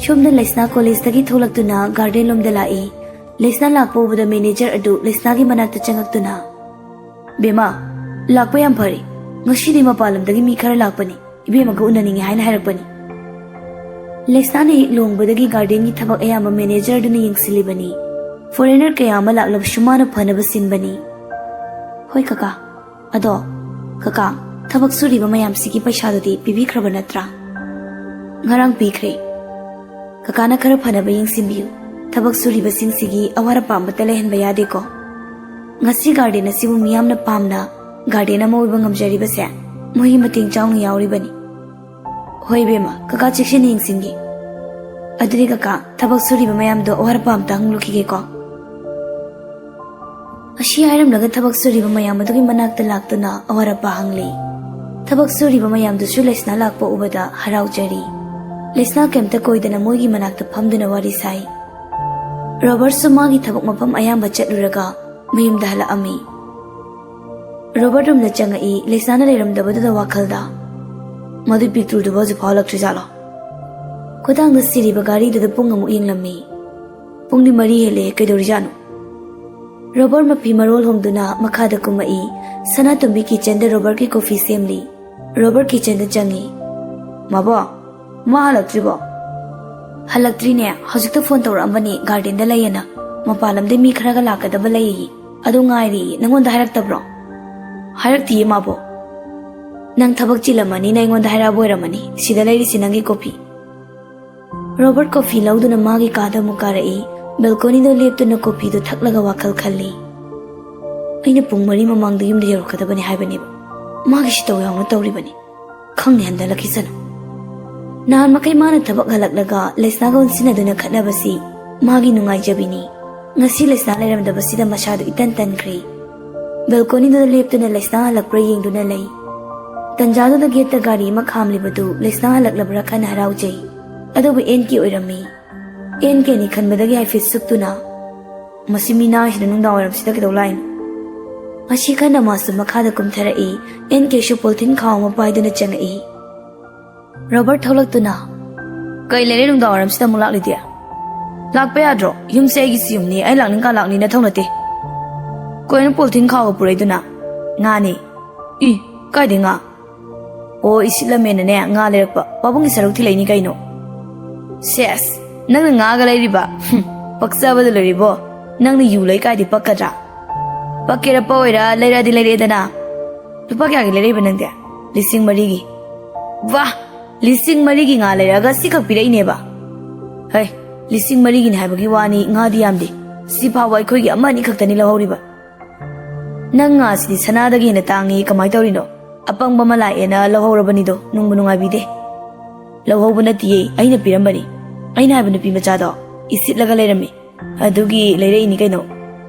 ꯁꯣꯝꯗ ꯂꯩꯁꯅꯥ ꯀꯣꯂꯦꯖꯇꯒꯤ ꯊꯣꯛꯂꯛꯇꯨꯅ ꯒꯥꯔꯗꯦꯟ ꯂꯣꯝꯗ ꯂꯥꯛꯏ꯫ ꯂꯩꯁꯅꯥ ꯂꯥꯛꯄ ꯎꯕꯗ ꯃꯦꯅꯦꯖꯔ ꯑꯗꯨ ꯂꯩꯁꯅꯥꯒꯤ ꯃꯅꯥꯛꯇ ꯆꯪꯉꯛꯇꯨꯅ, "ꯕꯦꯝꯃ, ꯂꯥꯛꯄ ꯌꯥꯝ ꯐꯔꯦ꯫ ꯉꯁꯤꯗꯤ ꯃꯄꯥꯟ ꯂꯝꯗꯒꯤ ꯃꯤ ꯈꯔ ꯂꯥꯛꯄꯅꯤ꯫ ꯏꯕꯦꯝꯃꯒ ꯎꯅꯅꯤꯡꯉꯤ ꯍꯥꯏꯅ ꯍꯥꯏꯔꯛꯄꯅꯤ"꯫ ꯂꯩꯁꯅꯥꯅ ꯍꯦꯛ ꯂꯨꯍꯣꯡꯕꯗꯒꯤ ꯒꯥꯔꯗꯦꯟꯒꯤ ꯊꯕꯛ ꯑꯌꯥꯝꯕ ꯃꯦꯅꯦꯖꯔꯗꯨꯅ ꯌꯦꯡꯁꯤꯜꯂꯤꯕꯅꯤ꯫ ꯐꯣꯔꯦꯅꯔ ꯀꯌꯥ ꯑꯃ ꯂꯥꯛꯂꯕꯁꯨ ꯃꯥꯅ ꯐꯅꯕ ꯁꯤꯟꯕꯅꯤ꯫ "ꯍꯣꯏ ꯀꯀꯥ꯫ ꯑꯗꯣ ꯀꯀꯥ, ꯊꯕꯛ ꯁꯨꯔꯤꯕ ꯃꯌꯥꯝꯁꯤꯒꯤ ꯄꯩꯁꯥꯗꯨꯗꯤ ꯄꯤꯕꯤꯈ꯭ꯔꯕ ꯅꯠꯇ꯭ꯔꯥ?" "ꯉꯔꯥꯡ ꯄꯤꯈ꯭ꯔꯦ"꯫ "ꯀꯀꯥꯅ ꯈꯔ ꯐꯅꯕ ꯌꯦꯡꯁꯤꯟꯕꯤꯌꯨ꯫ ꯊꯕꯛ ꯁꯨꯔꯤꯕꯁꯤꯡꯁꯤꯒꯤ ꯑꯋꯥꯠ ꯑꯄꯥ ꯑꯃꯠꯇ ꯂꯩꯍꯟꯕ ꯌꯥꯗꯦꯀꯣ꯫ ꯉꯁꯤ ꯒꯥꯔꯗꯦꯟ ꯑꯁꯤꯕꯨ ꯃꯤꯌꯥꯝꯅ ꯄꯥꯝꯅ ꯒꯥꯔꯗꯦꯟ ꯑꯃ ꯑꯣꯏꯕ ꯉꯝꯖꯔꯤꯕꯁꯦ ꯃꯣꯏꯒꯤ ꯃꯇꯦꯡ ꯆꯥꯎꯅ ꯌꯥꯎꯔꯤꯕꯅꯤ"꯫ "ꯍꯣꯏ ꯏꯕꯦꯝꯃ, ꯀꯀꯥ ꯆꯦꯛꯁꯤꯟꯅ ꯌꯦꯡꯁꯤꯟꯒꯦ꯫ ꯑꯗꯨꯗꯤ ꯀꯀꯥ, ꯊꯕꯛ ꯁꯨꯔꯤꯕ ꯃꯌꯥꯝꯗꯣ ꯑꯋꯥꯠ ꯑꯄꯥ ꯑꯝꯇ ꯍꯪꯂꯨꯈꯤꯒꯦꯀꯣ"꯫ ꯑꯁꯤ ꯍꯥꯏꯔꯝꯂꯒ ꯊꯕꯛ ꯁꯨꯔꯤꯕ ꯃꯌꯥꯝ ꯑꯗꯨꯒꯤ ꯃꯅꯥꯛꯇ ꯂꯥꯛꯇꯨꯅ ꯑꯋꯥꯠ ꯑꯄꯥ ꯍꯪꯂꯤ꯫ ꯊꯕꯛ ꯁꯨꯔꯤꯕ ꯃꯌꯥꯝꯗꯨꯁꯨ ꯂꯩꯁꯅꯥ ꯂꯥꯛꯄ ꯎꯕꯗ ꯍꯔꯥꯎꯖꯔꯤ꯫ ꯂꯩꯁꯅꯥ ꯀꯩꯝꯇ ꯀꯣꯏꯗꯅ ꯃꯣꯏꯒꯤ ꯃꯅꯥꯛꯇ ꯐꯝꯗꯨꯅ ꯋꯥꯔꯤ ꯁꯥꯏ꯫ ꯔꯣꯕꯔꯠꯁꯨ ꯃꯥꯒꯤ ꯊꯕꯛ ꯃꯐꯝ ꯑꯌꯥꯝꯕ ꯆꯠꯂꯨꯔꯒ ꯃꯌꯨꯝꯗ ꯍꯜꯂꯛꯑꯝꯃꯤ꯫ ꯔꯣꯕꯔꯠ ꯔꯨꯝꯗ ꯆꯪꯉꯛꯏ, ꯂꯩꯁꯅꯥꯅ ꯂꯩꯔꯝꯗꯕꯗꯨꯗ ꯋꯥꯈꯜꯗ, "ꯃꯗꯨꯏ ꯄꯤꯛꯇ꯭ꯔꯨꯗꯨꯕꯨ ꯍꯧꯖꯤꯛ ꯐꯥꯎ ꯍꯜꯂꯛꯇ꯭ꯔꯤꯖꯥꯠꯂꯣ?" ꯈꯨꯗꯥꯡꯗ ꯁꯤꯔꯤꯕ ꯘꯥꯔꯤꯗꯨꯗ ꯄꯨꯡ ꯑꯃꯨꯛ ꯌꯦꯡꯂꯝꯃꯤ꯫ ꯄꯨꯡꯗꯤ ꯃꯔꯤ ꯍꯦꯜꯂꯦ, ꯀꯩꯗꯧꯔꯤꯖꯥꯠꯅꯣ? ꯔꯣꯕꯔꯠ ꯃꯐꯤ ꯃꯔꯣꯜ ꯍꯣꯡꯗꯨꯅ ꯃꯈꯥꯗ ꯀꯨꯝꯃꯛꯏ꯫ ꯁꯅꯥꯇꯣꯝꯕꯤ ꯀꯤꯆꯟꯗ ꯔꯣꯕꯔꯠꯀꯤ ꯀꯣꯐꯤ ꯁꯦꯝꯂꯤ꯫ ꯔꯣꯕꯔꯠ ꯀꯤꯆꯟꯗ ꯆꯪꯉꯤ꯫ "ꯃꯥꯕꯣ, ꯃꯥ ꯍꯜꯂꯛꯇ꯭ꯔꯤꯕꯣ?" "ꯍꯜꯂꯛꯇ꯭ꯔꯤꯅꯦ, ꯍꯧꯖꯤꯛꯇ ꯐꯣꯟ ꯇꯧꯔꯛꯑꯝꯕꯅꯤ ꯒꯥꯔꯗꯦꯟꯗ ꯂꯩꯌꯦꯅ꯫ ꯃꯄꯥꯟ ꯂꯝꯗꯩ ꯃꯤ ꯈꯔꯒ ꯂꯥꯛꯀꯗꯕ ꯂꯩꯌꯦ, ꯑꯗꯨ ꯉꯥꯏꯔꯤꯌꯦ꯫ ꯅꯪꯉꯣꯟꯗ ꯍꯥꯏꯔꯛꯇꯕ꯭ꯔꯣ?" "ꯍꯥꯏꯔꯛꯇꯤꯌꯦ ꯃꯥꯕꯣ꯫ ꯅꯪ ꯊꯕꯛ ꯆꯤꯜꯂꯝꯃꯅꯤꯅ ꯑꯩꯉꯣꯟꯗ ꯍꯥꯏꯔꯛꯑꯕ ꯑꯣꯏꯔꯝꯃꯅꯤ꯫ ꯁꯤꯗ ꯂꯩꯔꯤꯁꯤ ꯅꯪꯒꯤ ꯀꯣꯐꯤ꯫" ꯔꯣꯕꯔꯠ ꯀꯣꯐꯤ ꯂꯧꯗꯨꯅ ꯃꯥꯒꯤ ꯀꯥꯗ ꯑꯃꯨꯛ ꯀꯥꯔꯛꯏ꯫ ꯕꯦꯜꯀꯣꯅꯤꯗ ꯂꯦꯞꯇꯨꯅ ꯀꯣꯐꯤꯗꯨ ꯊꯛꯂꯒ ꯋꯥꯈꯜ ꯈꯜꯂꯤ꯫ "ꯑꯩꯅ ꯄꯨꯡ ꯃꯔꯤ ꯃꯃꯥꯡꯗ ꯌꯨꯝꯗ ꯌꯧꯔꯛꯀꯗꯕꯅꯤ ꯍꯥꯏꯕꯅꯦꯕ꯫ ꯃꯥꯒꯤ ꯁꯤꯇꯧ ꯌꯥꯎꯅ ꯇꯧꯔꯤꯕꯅꯤ꯫ ꯈꯪꯅꯤ ꯍꯟꯗꯂꯛꯈꯤꯁꯅꯨ꯫" ꯅꯍꯥꯟ ꯃꯈꯩ ꯃꯥꯅ ꯊꯕꯛ ꯍꯜꯂꯛꯂꯒ ꯂꯩꯁꯅꯥꯒ ꯑꯣꯟꯁꯤꯟꯅꯗꯨꯅ ꯈꯠꯅꯕꯁꯤ ꯃꯥꯒꯤ ꯅꯨꯡꯉꯥꯏꯖꯕꯤꯅꯤ꯫ ꯉꯁꯤ ꯂꯩꯁꯅꯥ ꯂꯩꯔꯝꯗꯕꯁꯤꯗ ꯃꯁꯥꯗꯨ ꯏꯇꯟ ꯇꯟꯈ꯭ꯔꯦ꯫ ꯕꯦꯜꯀꯣꯅꯤꯗꯨꯗ ꯂꯦꯞꯇꯨꯅ ꯂꯩꯁꯅꯥ ꯍꯜꯂꯛꯄ꯭ꯔꯥ ꯌꯦꯡꯗꯨꯅ ꯂꯩ꯫ ꯇꯟꯖꯥꯗꯨꯗ ꯒꯦꯠꯇ ꯒꯥꯔꯤ ꯑꯃ ꯈꯥꯝꯂꯤꯕꯗꯨ ꯂꯩꯁꯅꯥ ꯍꯜꯂꯛꯂꯕ꯭ꯔꯥ ꯈꯟꯅ ꯍꯔꯥꯎꯖꯩ꯫ ꯑꯗꯨꯕꯨ ꯑꯦꯟ ꯀꯦ ꯑꯣꯏꯔꯝꯃꯤ꯫ ꯑꯦꯟ ꯀꯦꯅꯤ ꯈꯟꯕꯗꯒꯤ ꯍꯥꯏꯐꯦꯠ ꯁꯨꯛꯇꯨꯅ, "ꯃꯁꯤ ꯃꯤ ꯅꯥꯏꯁꯤꯅ ꯅꯨꯡꯗꯥꯡ ꯋꯥꯏꯔꯝꯁꯤꯗ ꯀꯩꯗꯧ ꯂꯥꯛꯏꯅꯣ?" ꯉꯁꯤ ꯈꯟꯅ ꯃꯥꯁꯨ ꯃꯈꯥꯗ ꯀꯨꯝꯊꯔꯛꯏ꯫ ꯑꯦꯟ ꯀꯦꯁꯨ ꯄꯣꯂꯤꯊꯤꯟ ꯈꯥꯎ ꯑꯃ ꯄꯥꯏꯗꯨꯅ ꯆꯪꯉꯛꯏ꯫ ꯔꯣꯕꯔꯠ ꯊꯣꯛꯂꯛꯇꯨꯅ, "ꯀꯩ ꯂꯩꯔꯦ ꯅꯨꯡꯗꯥꯡ ꯋꯥꯏꯔꯝꯁꯤꯗ ꯑꯃꯨꯛ ꯂꯥꯛꯂꯤꯗꯤ? ꯂꯥꯛꯄ ꯌꯥꯗ꯭ꯔꯣ? ꯌꯨꯝꯁꯦ ꯑꯩꯒꯤꯁꯨ ꯌꯨꯝꯅꯤ, ꯑꯩ ꯂꯥꯛꯅꯤꯡꯀꯥꯟ ꯂꯥꯛꯅꯤ, ꯅꯊꯧ ꯅꯠꯇꯦ꯫ ꯀꯩꯅꯣ ꯄꯣꯂꯤꯊꯤꯟ ꯈꯥꯎꯒ ꯄꯨꯔꯛꯏꯗꯨꯅ?" "ꯉꯥꯅꯤ꯫" "ꯏ, ꯀꯥꯏꯗꯩ ꯉꯥ?" "ꯑꯣ, ꯏꯁꯤꯠꯂꯝꯃꯦꯅꯅꯦ ꯉꯥ ꯂꯩꯔꯛꯄ꯫ ꯄꯥꯕꯨꯡꯒꯤ ꯁꯔꯨꯛ ꯊꯤꯜꯂꯛꯏꯅꯤ ꯀꯩꯅꯣ꯫" "ꯁꯦꯁ, ꯅꯪꯅ ꯉꯥꯒ ꯂꯩꯔꯤꯕ? ꯍꯨꯝ, ꯄꯛꯆꯕꯗ ꯂꯣꯏꯔꯤꯕꯣ꯫ ꯅꯪꯅ ꯌꯨ ꯂꯩ ꯀꯥꯏꯗꯤ ꯄꯛꯀꯗ꯭ꯔꯥ? ꯄꯛꯀꯦꯔꯥ ꯄꯛꯑꯣꯏꯔꯥ, ꯂꯩꯔꯛꯑꯗꯤ ꯂꯩꯔꯛꯑꯦꯗꯅ꯫ ꯂꯨꯄꯥ ꯀꯌꯥꯒꯤ ꯂꯩꯔꯛꯏꯕ ꯅꯪꯗꯤ?" "ꯂꯤꯁꯤꯡ ꯃꯔꯤꯒꯤ꯫" "ꯋꯥ, ꯂꯤꯁꯤꯡ ꯃꯔꯤꯒꯤ ꯉꯥ ꯂꯩꯔꯛꯑꯒ ꯁꯤꯈꯛ ꯄꯤꯔꯛꯏꯅꯦꯕ?" "ꯍꯩ, ꯂꯤꯁꯤꯡ ꯃꯔꯤꯒꯤꯅꯤ ꯍꯥꯏꯕꯒꯤ ꯋꯥꯅꯤ, ꯉꯥꯗꯤ ꯌꯥꯝꯗꯦ꯫ ꯁꯤ ꯐꯥꯎꯕ ꯑꯩꯈꯣꯏꯒꯤ ꯑꯃ ꯑꯅꯤ ꯈꯛꯇꯅꯤ ꯂꯧꯍꯧꯔꯤꯕ꯫ ꯅꯪ ꯉꯥꯁꯤꯗꯤ ꯁꯅꯥꯗꯒꯤ ꯍꯦꯟꯅ ꯇꯥꯡꯉꯤ, ꯀꯃꯥꯏ ꯇꯧꯔꯤꯅꯣ? ꯑꯄꯪꯕ ꯑꯃ ꯂꯥꯛꯑꯦꯅ ꯂꯧꯍꯧꯔꯕꯅꯤꯗꯣ, ꯅꯨꯡꯕꯨ ꯅꯨꯡꯉꯥꯏꯕꯤꯗꯦ꯫" "ꯂꯧꯍꯧꯕ ꯅꯠꯇꯤꯌꯦ, ꯑꯩꯅ ꯄꯤꯔꯝꯕꯅꯤ꯫ ꯑꯩꯅ ꯍꯥꯏꯕ ꯅꯨꯄꯤ ꯃꯆꯥꯗꯣ ꯏꯁꯤꯠꯂꯒ ꯂꯩꯔꯝꯃꯤ, ꯑꯗꯨꯒꯤ ꯂꯩꯔꯛꯏꯅꯤ ꯀꯩꯅꯣ꯫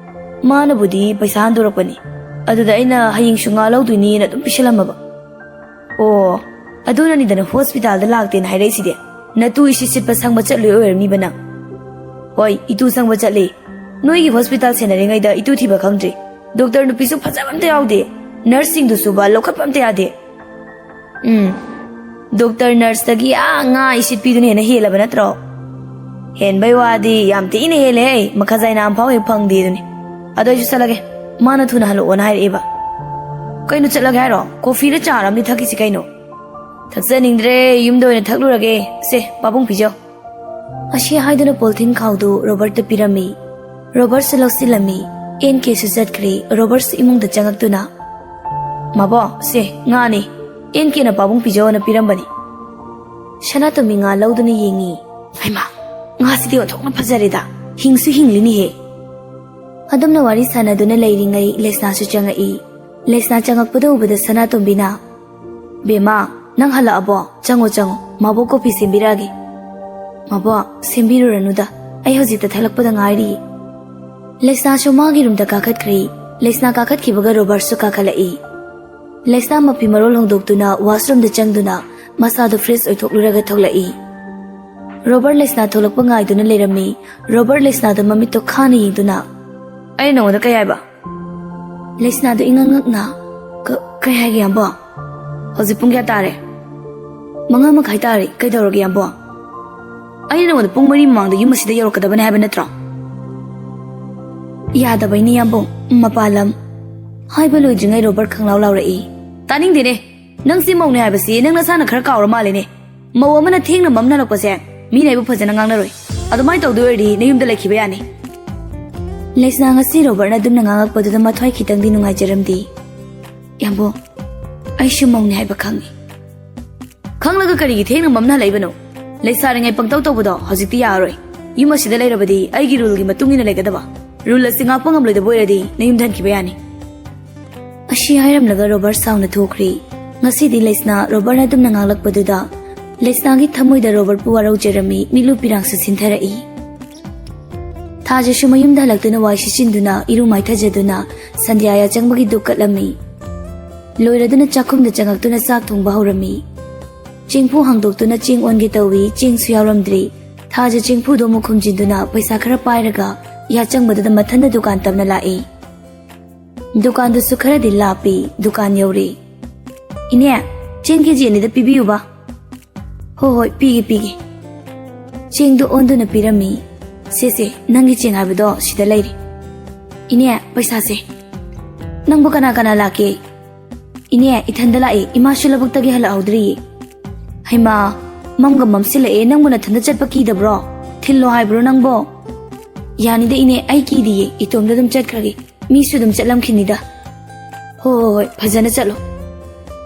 ꯃꯥꯅꯕꯨꯗꯤ ꯄꯩꯁꯥ ꯍꯟꯗꯣꯔꯛꯄꯅꯤ, ꯑꯗꯨꯗ ꯑꯩꯅ ꯍꯌꯦꯡꯁꯨ ꯉꯥ ꯂꯧꯗꯣꯏꯅꯤꯅ ꯑꯗꯨꯝ ꯄꯤꯁꯜꯂꯝꯃꯕ꯫" "ꯑꯣ, ꯑꯗꯨꯅꯅꯤꯗꯅ ꯍꯣꯁꯄꯤꯇꯥꯜꯗ ꯂꯥꯛꯇꯦꯅ ꯍꯥꯏꯔꯛꯏꯁꯤꯗꯤ꯫ ꯅꯇꯨ ꯏꯁꯤꯠ ꯁꯤꯠꯄ ꯁꯪꯕ ꯆꯠꯂꯨꯏ ꯑꯣꯏꯔꯝꯅꯤꯕ ꯅꯪ꯫" "ꯍꯣꯏ, ꯏꯇꯨ ꯁꯪꯕ ꯆꯠꯂꯤ꯫ ꯅꯣꯏꯒꯤ ꯍꯣꯁꯄꯤꯇꯥꯜ ꯁꯦꯟꯅꯔꯤꯉꯩꯗ ꯏꯇꯨ ꯊꯤꯕ ꯈꯪꯗ꯭ꯔꯤ꯫ ꯗꯣꯛꯇꯔ ꯅꯨꯄꯤꯁꯨ ꯐꯖꯕ ꯑꯝꯇ ꯌꯥꯎꯗꯦ꯫ ꯅꯔꯁꯁꯤꯡꯗꯨꯁꯨꯕ ꯂꯧꯈꯠꯄ ꯑꯝꯇ ꯌꯥꯗꯦ꯫" "ꯎꯝ, ꯗꯣꯛꯇꯔ ꯅꯔꯁꯇꯒꯤ ꯑꯥ ꯉꯥ ꯏꯁꯤꯠꯄꯤꯗꯨꯅ ꯍꯦꯟꯅ ꯍꯦꯜꯂꯕ ꯅꯠꯇ꯭ꯔꯣ? ꯍꯦꯟꯕꯩ ꯋꯥꯗꯤ ꯌꯥꯝ ꯊꯤꯅ ꯍꯦꯜꯂꯦꯍꯦ, ꯃꯈꯥꯖꯥꯏꯅ ꯑꯝꯐꯥꯎ ꯍꯦꯛ ꯐꯪꯗꯦ ꯑꯗꯨꯅꯤ꯫ ꯑꯗꯣ ꯑꯩꯁꯨ ꯆꯠꯂꯒꯦ, ꯃꯥꯅ ꯊꯨꯅ ꯍꯜꯂꯛꯑꯣꯅ ꯍꯥꯏꯔꯛꯑꯦꯕ꯫ ꯀꯩꯅꯣ ꯆꯠꯂꯒꯦ ꯍꯥꯏꯔꯣ? ꯀꯣꯐꯤꯔ ꯆꯥꯔ ꯑꯃꯗꯤ ꯊꯛꯈꯤꯁꯤ ꯀꯩꯅꯣ꯫ ꯊꯛꯆꯅꯤꯡꯗ꯭ꯔꯦ, ꯌꯨꯝꯗ ꯑꯣꯏꯅ ꯊꯛꯂꯨꯔꯒꯦ꯫ ꯁꯦ, ꯄꯥꯕꯨꯡ ꯄꯤꯖꯧ꯫ ꯑꯁꯤ ꯍꯥꯏꯗꯨꯅ ꯄꯣꯂꯤꯊꯤꯟ ꯈꯥꯎꯗꯨ ꯔꯣꯕꯔꯠꯇ ꯄꯤꯔꯝꯃꯤ꯫ ꯔꯣꯕꯔꯠꯁꯨ ꯂꯧꯁꯤꯜꯂꯝꯃꯤ꯫ ꯑꯦꯟ ꯀꯦꯁꯨ ꯆꯠꯈ꯭ꯔꯦ꯫ ꯔꯣꯕꯔꯠꯁꯨ ꯏꯃꯨꯡꯗ ꯆꯪꯉꯛꯇꯨꯅ, "ꯃꯥꯕꯣ, ꯁꯦ ꯉꯥꯅꯤ, ꯑꯦꯟ ꯀꯦꯅ ꯄꯥꯕꯨꯡ ꯄꯤꯖꯧꯅ ꯄꯤꯔꯝꯕꯅꯤ"꯫ ꯁꯅꯥꯇꯣꯝꯕꯤ ꯉꯥ ꯂꯧꯗꯨꯅ ꯌꯦꯡꯉꯤ꯫ "ꯍꯩꯃꯥ, ꯉꯥꯁꯤꯗꯤ ꯑꯣꯟꯊꯣꯛꯅ ꯐꯖꯔꯦꯗ, ꯍꯤꯡꯁꯨ ꯍꯤꯡꯂꯤꯅꯦꯍꯦ"꯫ ꯑꯗꯨꯝꯅ ꯋꯥꯔꯤ ꯁꯥꯟꯅꯗꯨꯅ ꯂꯩꯔꯤꯉꯩ ꯂꯩꯁꯅꯥꯁꯨ ꯆꯪꯉꯛꯏ꯫ ꯂꯩꯁꯅꯥ ꯆꯪꯉꯛꯄꯗ ꯎꯕꯗ ꯁꯅꯥꯇꯣꯝꯕꯤꯅ, "ꯕꯦꯝꯃ, ꯅꯪ ꯍꯜꯂꯛꯑꯕꯣ? ꯆꯪꯉꯣ, ꯆꯪꯉꯣ, ꯃꯥꯕꯣꯛ ꯀꯣꯐꯤ ꯁꯦꯝꯕꯤꯔꯛꯑꯒꯦ"꯫ "ꯃꯥꯕꯣꯛ, ꯁꯦꯝꯕꯤꯔꯨꯔꯅꯨꯗ, ꯑꯩ ꯍꯧꯖꯤꯛꯇ ꯊꯛꯂꯛꯄꯗ ꯉꯥꯏꯔꯤ"꯫ ꯂꯩꯁꯅꯥꯁꯨ ꯃꯥꯒꯤ ꯔꯨꯝꯗ ꯀꯥꯈꯠꯈ꯭ꯔꯦ꯫ ꯂꯩꯁꯅꯥ ꯀꯥꯈꯠꯈꯤꯕꯒ ꯔꯣꯕꯔꯠꯁꯨ ꯀꯥꯈꯠꯂꯛꯏ꯫ ꯂꯩꯁꯅꯥ ꯃꯐꯤ ꯃꯔꯣꯜ ꯍꯣꯡꯗꯣꯛꯇꯨꯅ ꯋꯥꯁꯔꯨꯝꯗ ꯆꯪꯗꯨꯅ ꯃꯁꯥꯗꯨ ꯐ꯭ꯔꯦꯁ ꯑꯣꯏꯊꯣꯛꯂꯨꯔꯒ ꯊꯣꯛꯂꯛꯏ꯫ ꯔꯣꯕꯔꯠ ꯂꯩꯁꯅꯥ ꯊꯣꯛꯂꯛꯄ ꯉꯥꯏꯗꯨꯅ ꯂꯩꯔꯝꯃꯤ꯫ ꯔꯣꯕꯔꯠ ꯂꯩꯁꯅꯥꯗ ꯃꯃꯤꯠꯇꯣ ꯈꯥꯅ ꯌꯦꯡꯗꯨꯅ, "ꯑꯩꯅ ꯅꯉꯣꯟꯗ ꯀꯩ ꯍꯥꯏꯕ?" ꯂꯩꯁꯅꯥꯗꯨ ꯏꯉꯛ ꯉꯛꯅ, "ꯀ-, ꯀꯩ ꯍꯥꯏꯒꯦ, ꯌꯥꯝꯕꯣ?" "ꯍꯧꯖꯤꯛ ꯄꯨꯡ ꯀꯌꯥ ꯇꯥꯔꯦ?" "ꯃꯉꯥ ꯃꯈꯥꯏ ꯇꯥꯔꯦ꯫ ꯀꯩꯗꯧꯔꯒꯦ, ꯌꯥꯝꯕꯣ?" "ꯑꯩꯅ ꯅꯉꯣꯟꯗ ꯄꯨꯡ ꯃꯔꯤ ꯃꯃꯥꯡꯗ ꯌꯨꯝ ꯑꯁꯤꯗ ꯌꯧꯔꯛꯀꯗꯕꯅꯦ ꯍꯥꯏꯕ ꯅꯠꯇ꯭ꯔꯣ?" "ꯌꯥꯗꯕꯩꯅꯦ, ꯌꯥꯝꯕꯣ, ꯃꯄꯥꯟ ꯂꯝ"꯫ ꯍꯥꯏꯕ ꯂꯣꯏꯗ꯭ꯔꯤꯉꯩ ꯔꯣꯕꯔꯠ ꯈꯪꯂꯥꯎ ꯂꯥꯎꯔꯛꯏ꯫ "ꯇꯥꯅꯤꯡꯗꯦꯅꯦ! ꯅꯪꯁꯤ ꯃꯧꯅꯦ ꯍꯥꯏꯕꯁꯤ ꯅꯪ ꯅꯁꯥꯅ ꯈꯔ ꯀꯥꯎꯔ ꯃꯥꯜꯂꯦꯅꯦ꯫ ꯃꯧ ꯑꯃꯅ ꯊꯦꯡꯅ ꯃꯝꯅ ꯍꯜꯂꯛꯄꯁꯦ ꯃꯤꯅ ꯑꯩꯕꯨ ꯐꯖꯅ ꯉꯥꯡꯅꯔꯣꯏ꯫ ꯑꯗꯨꯃꯥꯏꯅ ꯇꯧꯗꯣꯏ ꯑꯣꯏꯔꯗꯤ ꯅꯌꯨꯝꯗ ꯂꯩꯈꯤꯕ ꯌꯥꯅꯤ"꯫ ꯂꯩꯁꯅꯥ ꯉꯁꯤ ꯔꯣꯕꯔꯠꯅ ꯑꯗꯨꯝꯅ ꯉꯥꯡꯉꯛꯄꯗꯨꯗ ꯃꯊ꯭ꯋꯥꯏ ꯈꯤꯇꯪꯗꯤ ꯅꯨꯡꯉꯥꯏꯖꯔꯝꯗꯦ꯫ "ꯌꯥꯝꯕꯣ, ꯑꯩꯁꯨ ꯃꯧꯅꯦ ꯍꯥꯏꯕ ꯈꯪꯉꯤ"꯫ "ꯈꯪꯂꯒ ꯀꯔꯤꯒꯤ ꯊꯦꯡꯅ ꯃꯝꯅ ꯍꯜꯂꯛꯏꯕꯅꯣ? ꯂꯩꯁꯥꯔꯤꯉꯩ ꯄꯪꯇꯧ ꯇꯧꯕꯗꯣ ꯍꯧꯖꯤꯛꯇꯤ ꯌꯥꯔꯔꯣꯏ꯫ ꯌꯨꯝ ꯑꯁꯤꯗ ꯂꯩꯔꯕꯗꯤ ꯑꯩꯒꯤ ꯔꯨꯜꯒꯤ ꯃꯇꯨꯡ ꯏꯟꯅ ꯂꯩꯒꯗꯕ꯫ ꯔꯨꯜ ꯑꯁꯤ ꯉꯥꯛꯄ ꯉꯝꯂꯣꯏꯗꯕ ꯑꯣꯏꯔꯗꯤ ꯅꯌꯨꯝꯗ ꯍꯟꯈꯤꯕ ꯌꯥꯅꯤ"꯫ ꯑꯁꯤ ꯍꯥꯏꯔꯝꯂꯒ ꯔꯣꯕꯔꯠ ꯁꯥꯎꯅ ꯊꯣꯛꯈ꯭ꯔꯦ꯫ ꯉꯁꯤꯗꯤ ꯂꯩꯁꯅꯥ ꯔꯣꯕꯔꯠꯅ ꯑꯗꯨꯝꯅ ꯉꯥꯡꯂꯛꯄꯗꯨꯗ ꯂꯩꯁꯅꯥꯒꯤ ꯊꯃꯣꯏꯗ ꯔꯣꯕꯔꯠꯄꯨ ꯋꯥꯔꯧꯖꯔꯝꯃꯤ, ꯃꯤꯠꯂꯨ ꯄꯤꯔꯥꯡꯁꯨ ꯁꯤꯟꯊꯔꯛꯏ꯫ ꯊꯥꯖꯁꯨ ꯃꯌꯨꯝꯗ ꯍꯜꯂꯛꯇꯨꯅ ꯋꯥꯏ ꯁꯤꯠꯆꯤꯟꯗꯨꯅ ꯏꯔꯨ ꯃꯥꯏꯊꯖꯗꯨꯅ ꯁꯟꯙ꯭ꯌꯥ ꯌꯥꯆꯪꯕꯒꯤ ꯙꯨꯞ ꯀꯠꯂꯝꯃꯤ꯫ ꯂꯣꯏꯔꯗꯨꯅ ꯆꯥꯛꯈꯨꯝꯗ ꯆꯪꯉꯛꯇꯨꯅ ꯆꯥꯛ ꯊꯣꯡꯕ ꯍꯧꯔꯝꯃꯤ꯫ ꯆꯦꯡꯐꯨ ꯍꯥꯡꯗꯣꯛꯇꯨꯅ ꯆꯦꯡ ꯑꯣꯟꯒꯦ ꯇꯧꯏ, ꯆꯦꯡꯁꯨ ꯌꯥꯎꯔꯝꯗ꯭ꯔꯤ꯫ ꯊꯥꯖ ꯆꯦꯡꯐꯨꯗꯨ ꯑꯃꯨꯛ ꯈꯨꯝꯖꯤꯟꯗꯨꯅ ꯄꯩꯁꯥ ꯈꯔ ꯄꯥꯏꯔꯒ ꯌꯥꯆꯪꯕꯗꯨꯗ ꯃꯊꯟꯗ ꯗꯨꯀꯥꯟ ꯇꯝꯅ ꯂꯥꯛꯏ꯫ ꯗꯨꯀꯥꯟꯗꯨꯁꯨ ꯈꯔꯗꯤ ꯂꯥꯞꯄꯤ꯫ ꯗꯨꯀꯥꯟ ꯌꯧꯔꯦ꯫ "ꯏꯅꯦ, ꯆꯦꯡ ꯀꯦ ꯖꯤ ꯑꯅꯤꯗ ꯄꯤꯕꯤꯌꯨꯕ"꯫ "ꯍꯣꯏ ꯍꯣꯏ, ꯄꯤꯒꯦ ꯄꯤꯒꯦ"꯫ ꯆꯦꯡꯗꯨ ꯑꯣꯟꯗꯨꯅ ꯄꯤꯔꯝꯃꯤ꯫ "ꯁꯦ ꯁꯦ, ꯅꯪꯒꯤ ꯆꯦꯡ ꯍꯥꯏꯕꯗꯣ ꯁꯤꯗ ꯂꯩꯔꯦ꯫ ꯏꯅꯦ, ꯄꯩꯁꯥꯁꯦ꯫ ꯅꯪꯕꯨ ꯀꯅꯥ ꯀꯅꯥ ꯂꯥꯛꯀꯦ?" "ꯏꯅꯦ, ꯏꯊꯟꯗ ꯂꯥꯛꯑꯦ, ꯏꯃꯥꯁꯨ ꯂꯧꯕꯨꯛꯇꯒꯤ ꯍꯜꯂꯛꯍꯧꯗ꯭ꯔꯤꯌꯦ"꯫ "ꯍꯩꯃꯥ, ꯃꯝꯒ ꯃꯝꯁꯤꯜꯂꯛꯑꯦ, ꯅꯪꯕꯨ ꯅꯊꯟꯗ ꯆꯠꯄ ꯀꯤꯗꯕ꯭ꯔꯣ? ꯊꯤꯜꯂꯣ ꯍꯥꯏꯕ꯭ꯔꯣ ꯅꯪꯕꯣ?" "ꯌꯥꯅꯤꯗ ꯏꯅꯦ, ꯑꯩ ꯀꯤꯗꯤꯌꯦ, ꯏꯇꯣꯝꯗ ꯑꯗꯨꯝ ꯆꯠꯈ꯭ꯔꯒꯦ, ꯃꯤꯁꯨ ꯑꯗꯨꯝ ꯆꯠꯂꯝꯈꯤꯅꯤꯗ"꯫ "ꯍꯣꯏ ꯍꯣꯏ ꯍꯣꯏ, ꯐꯖꯅ ꯆꯠꯂꯣ"꯫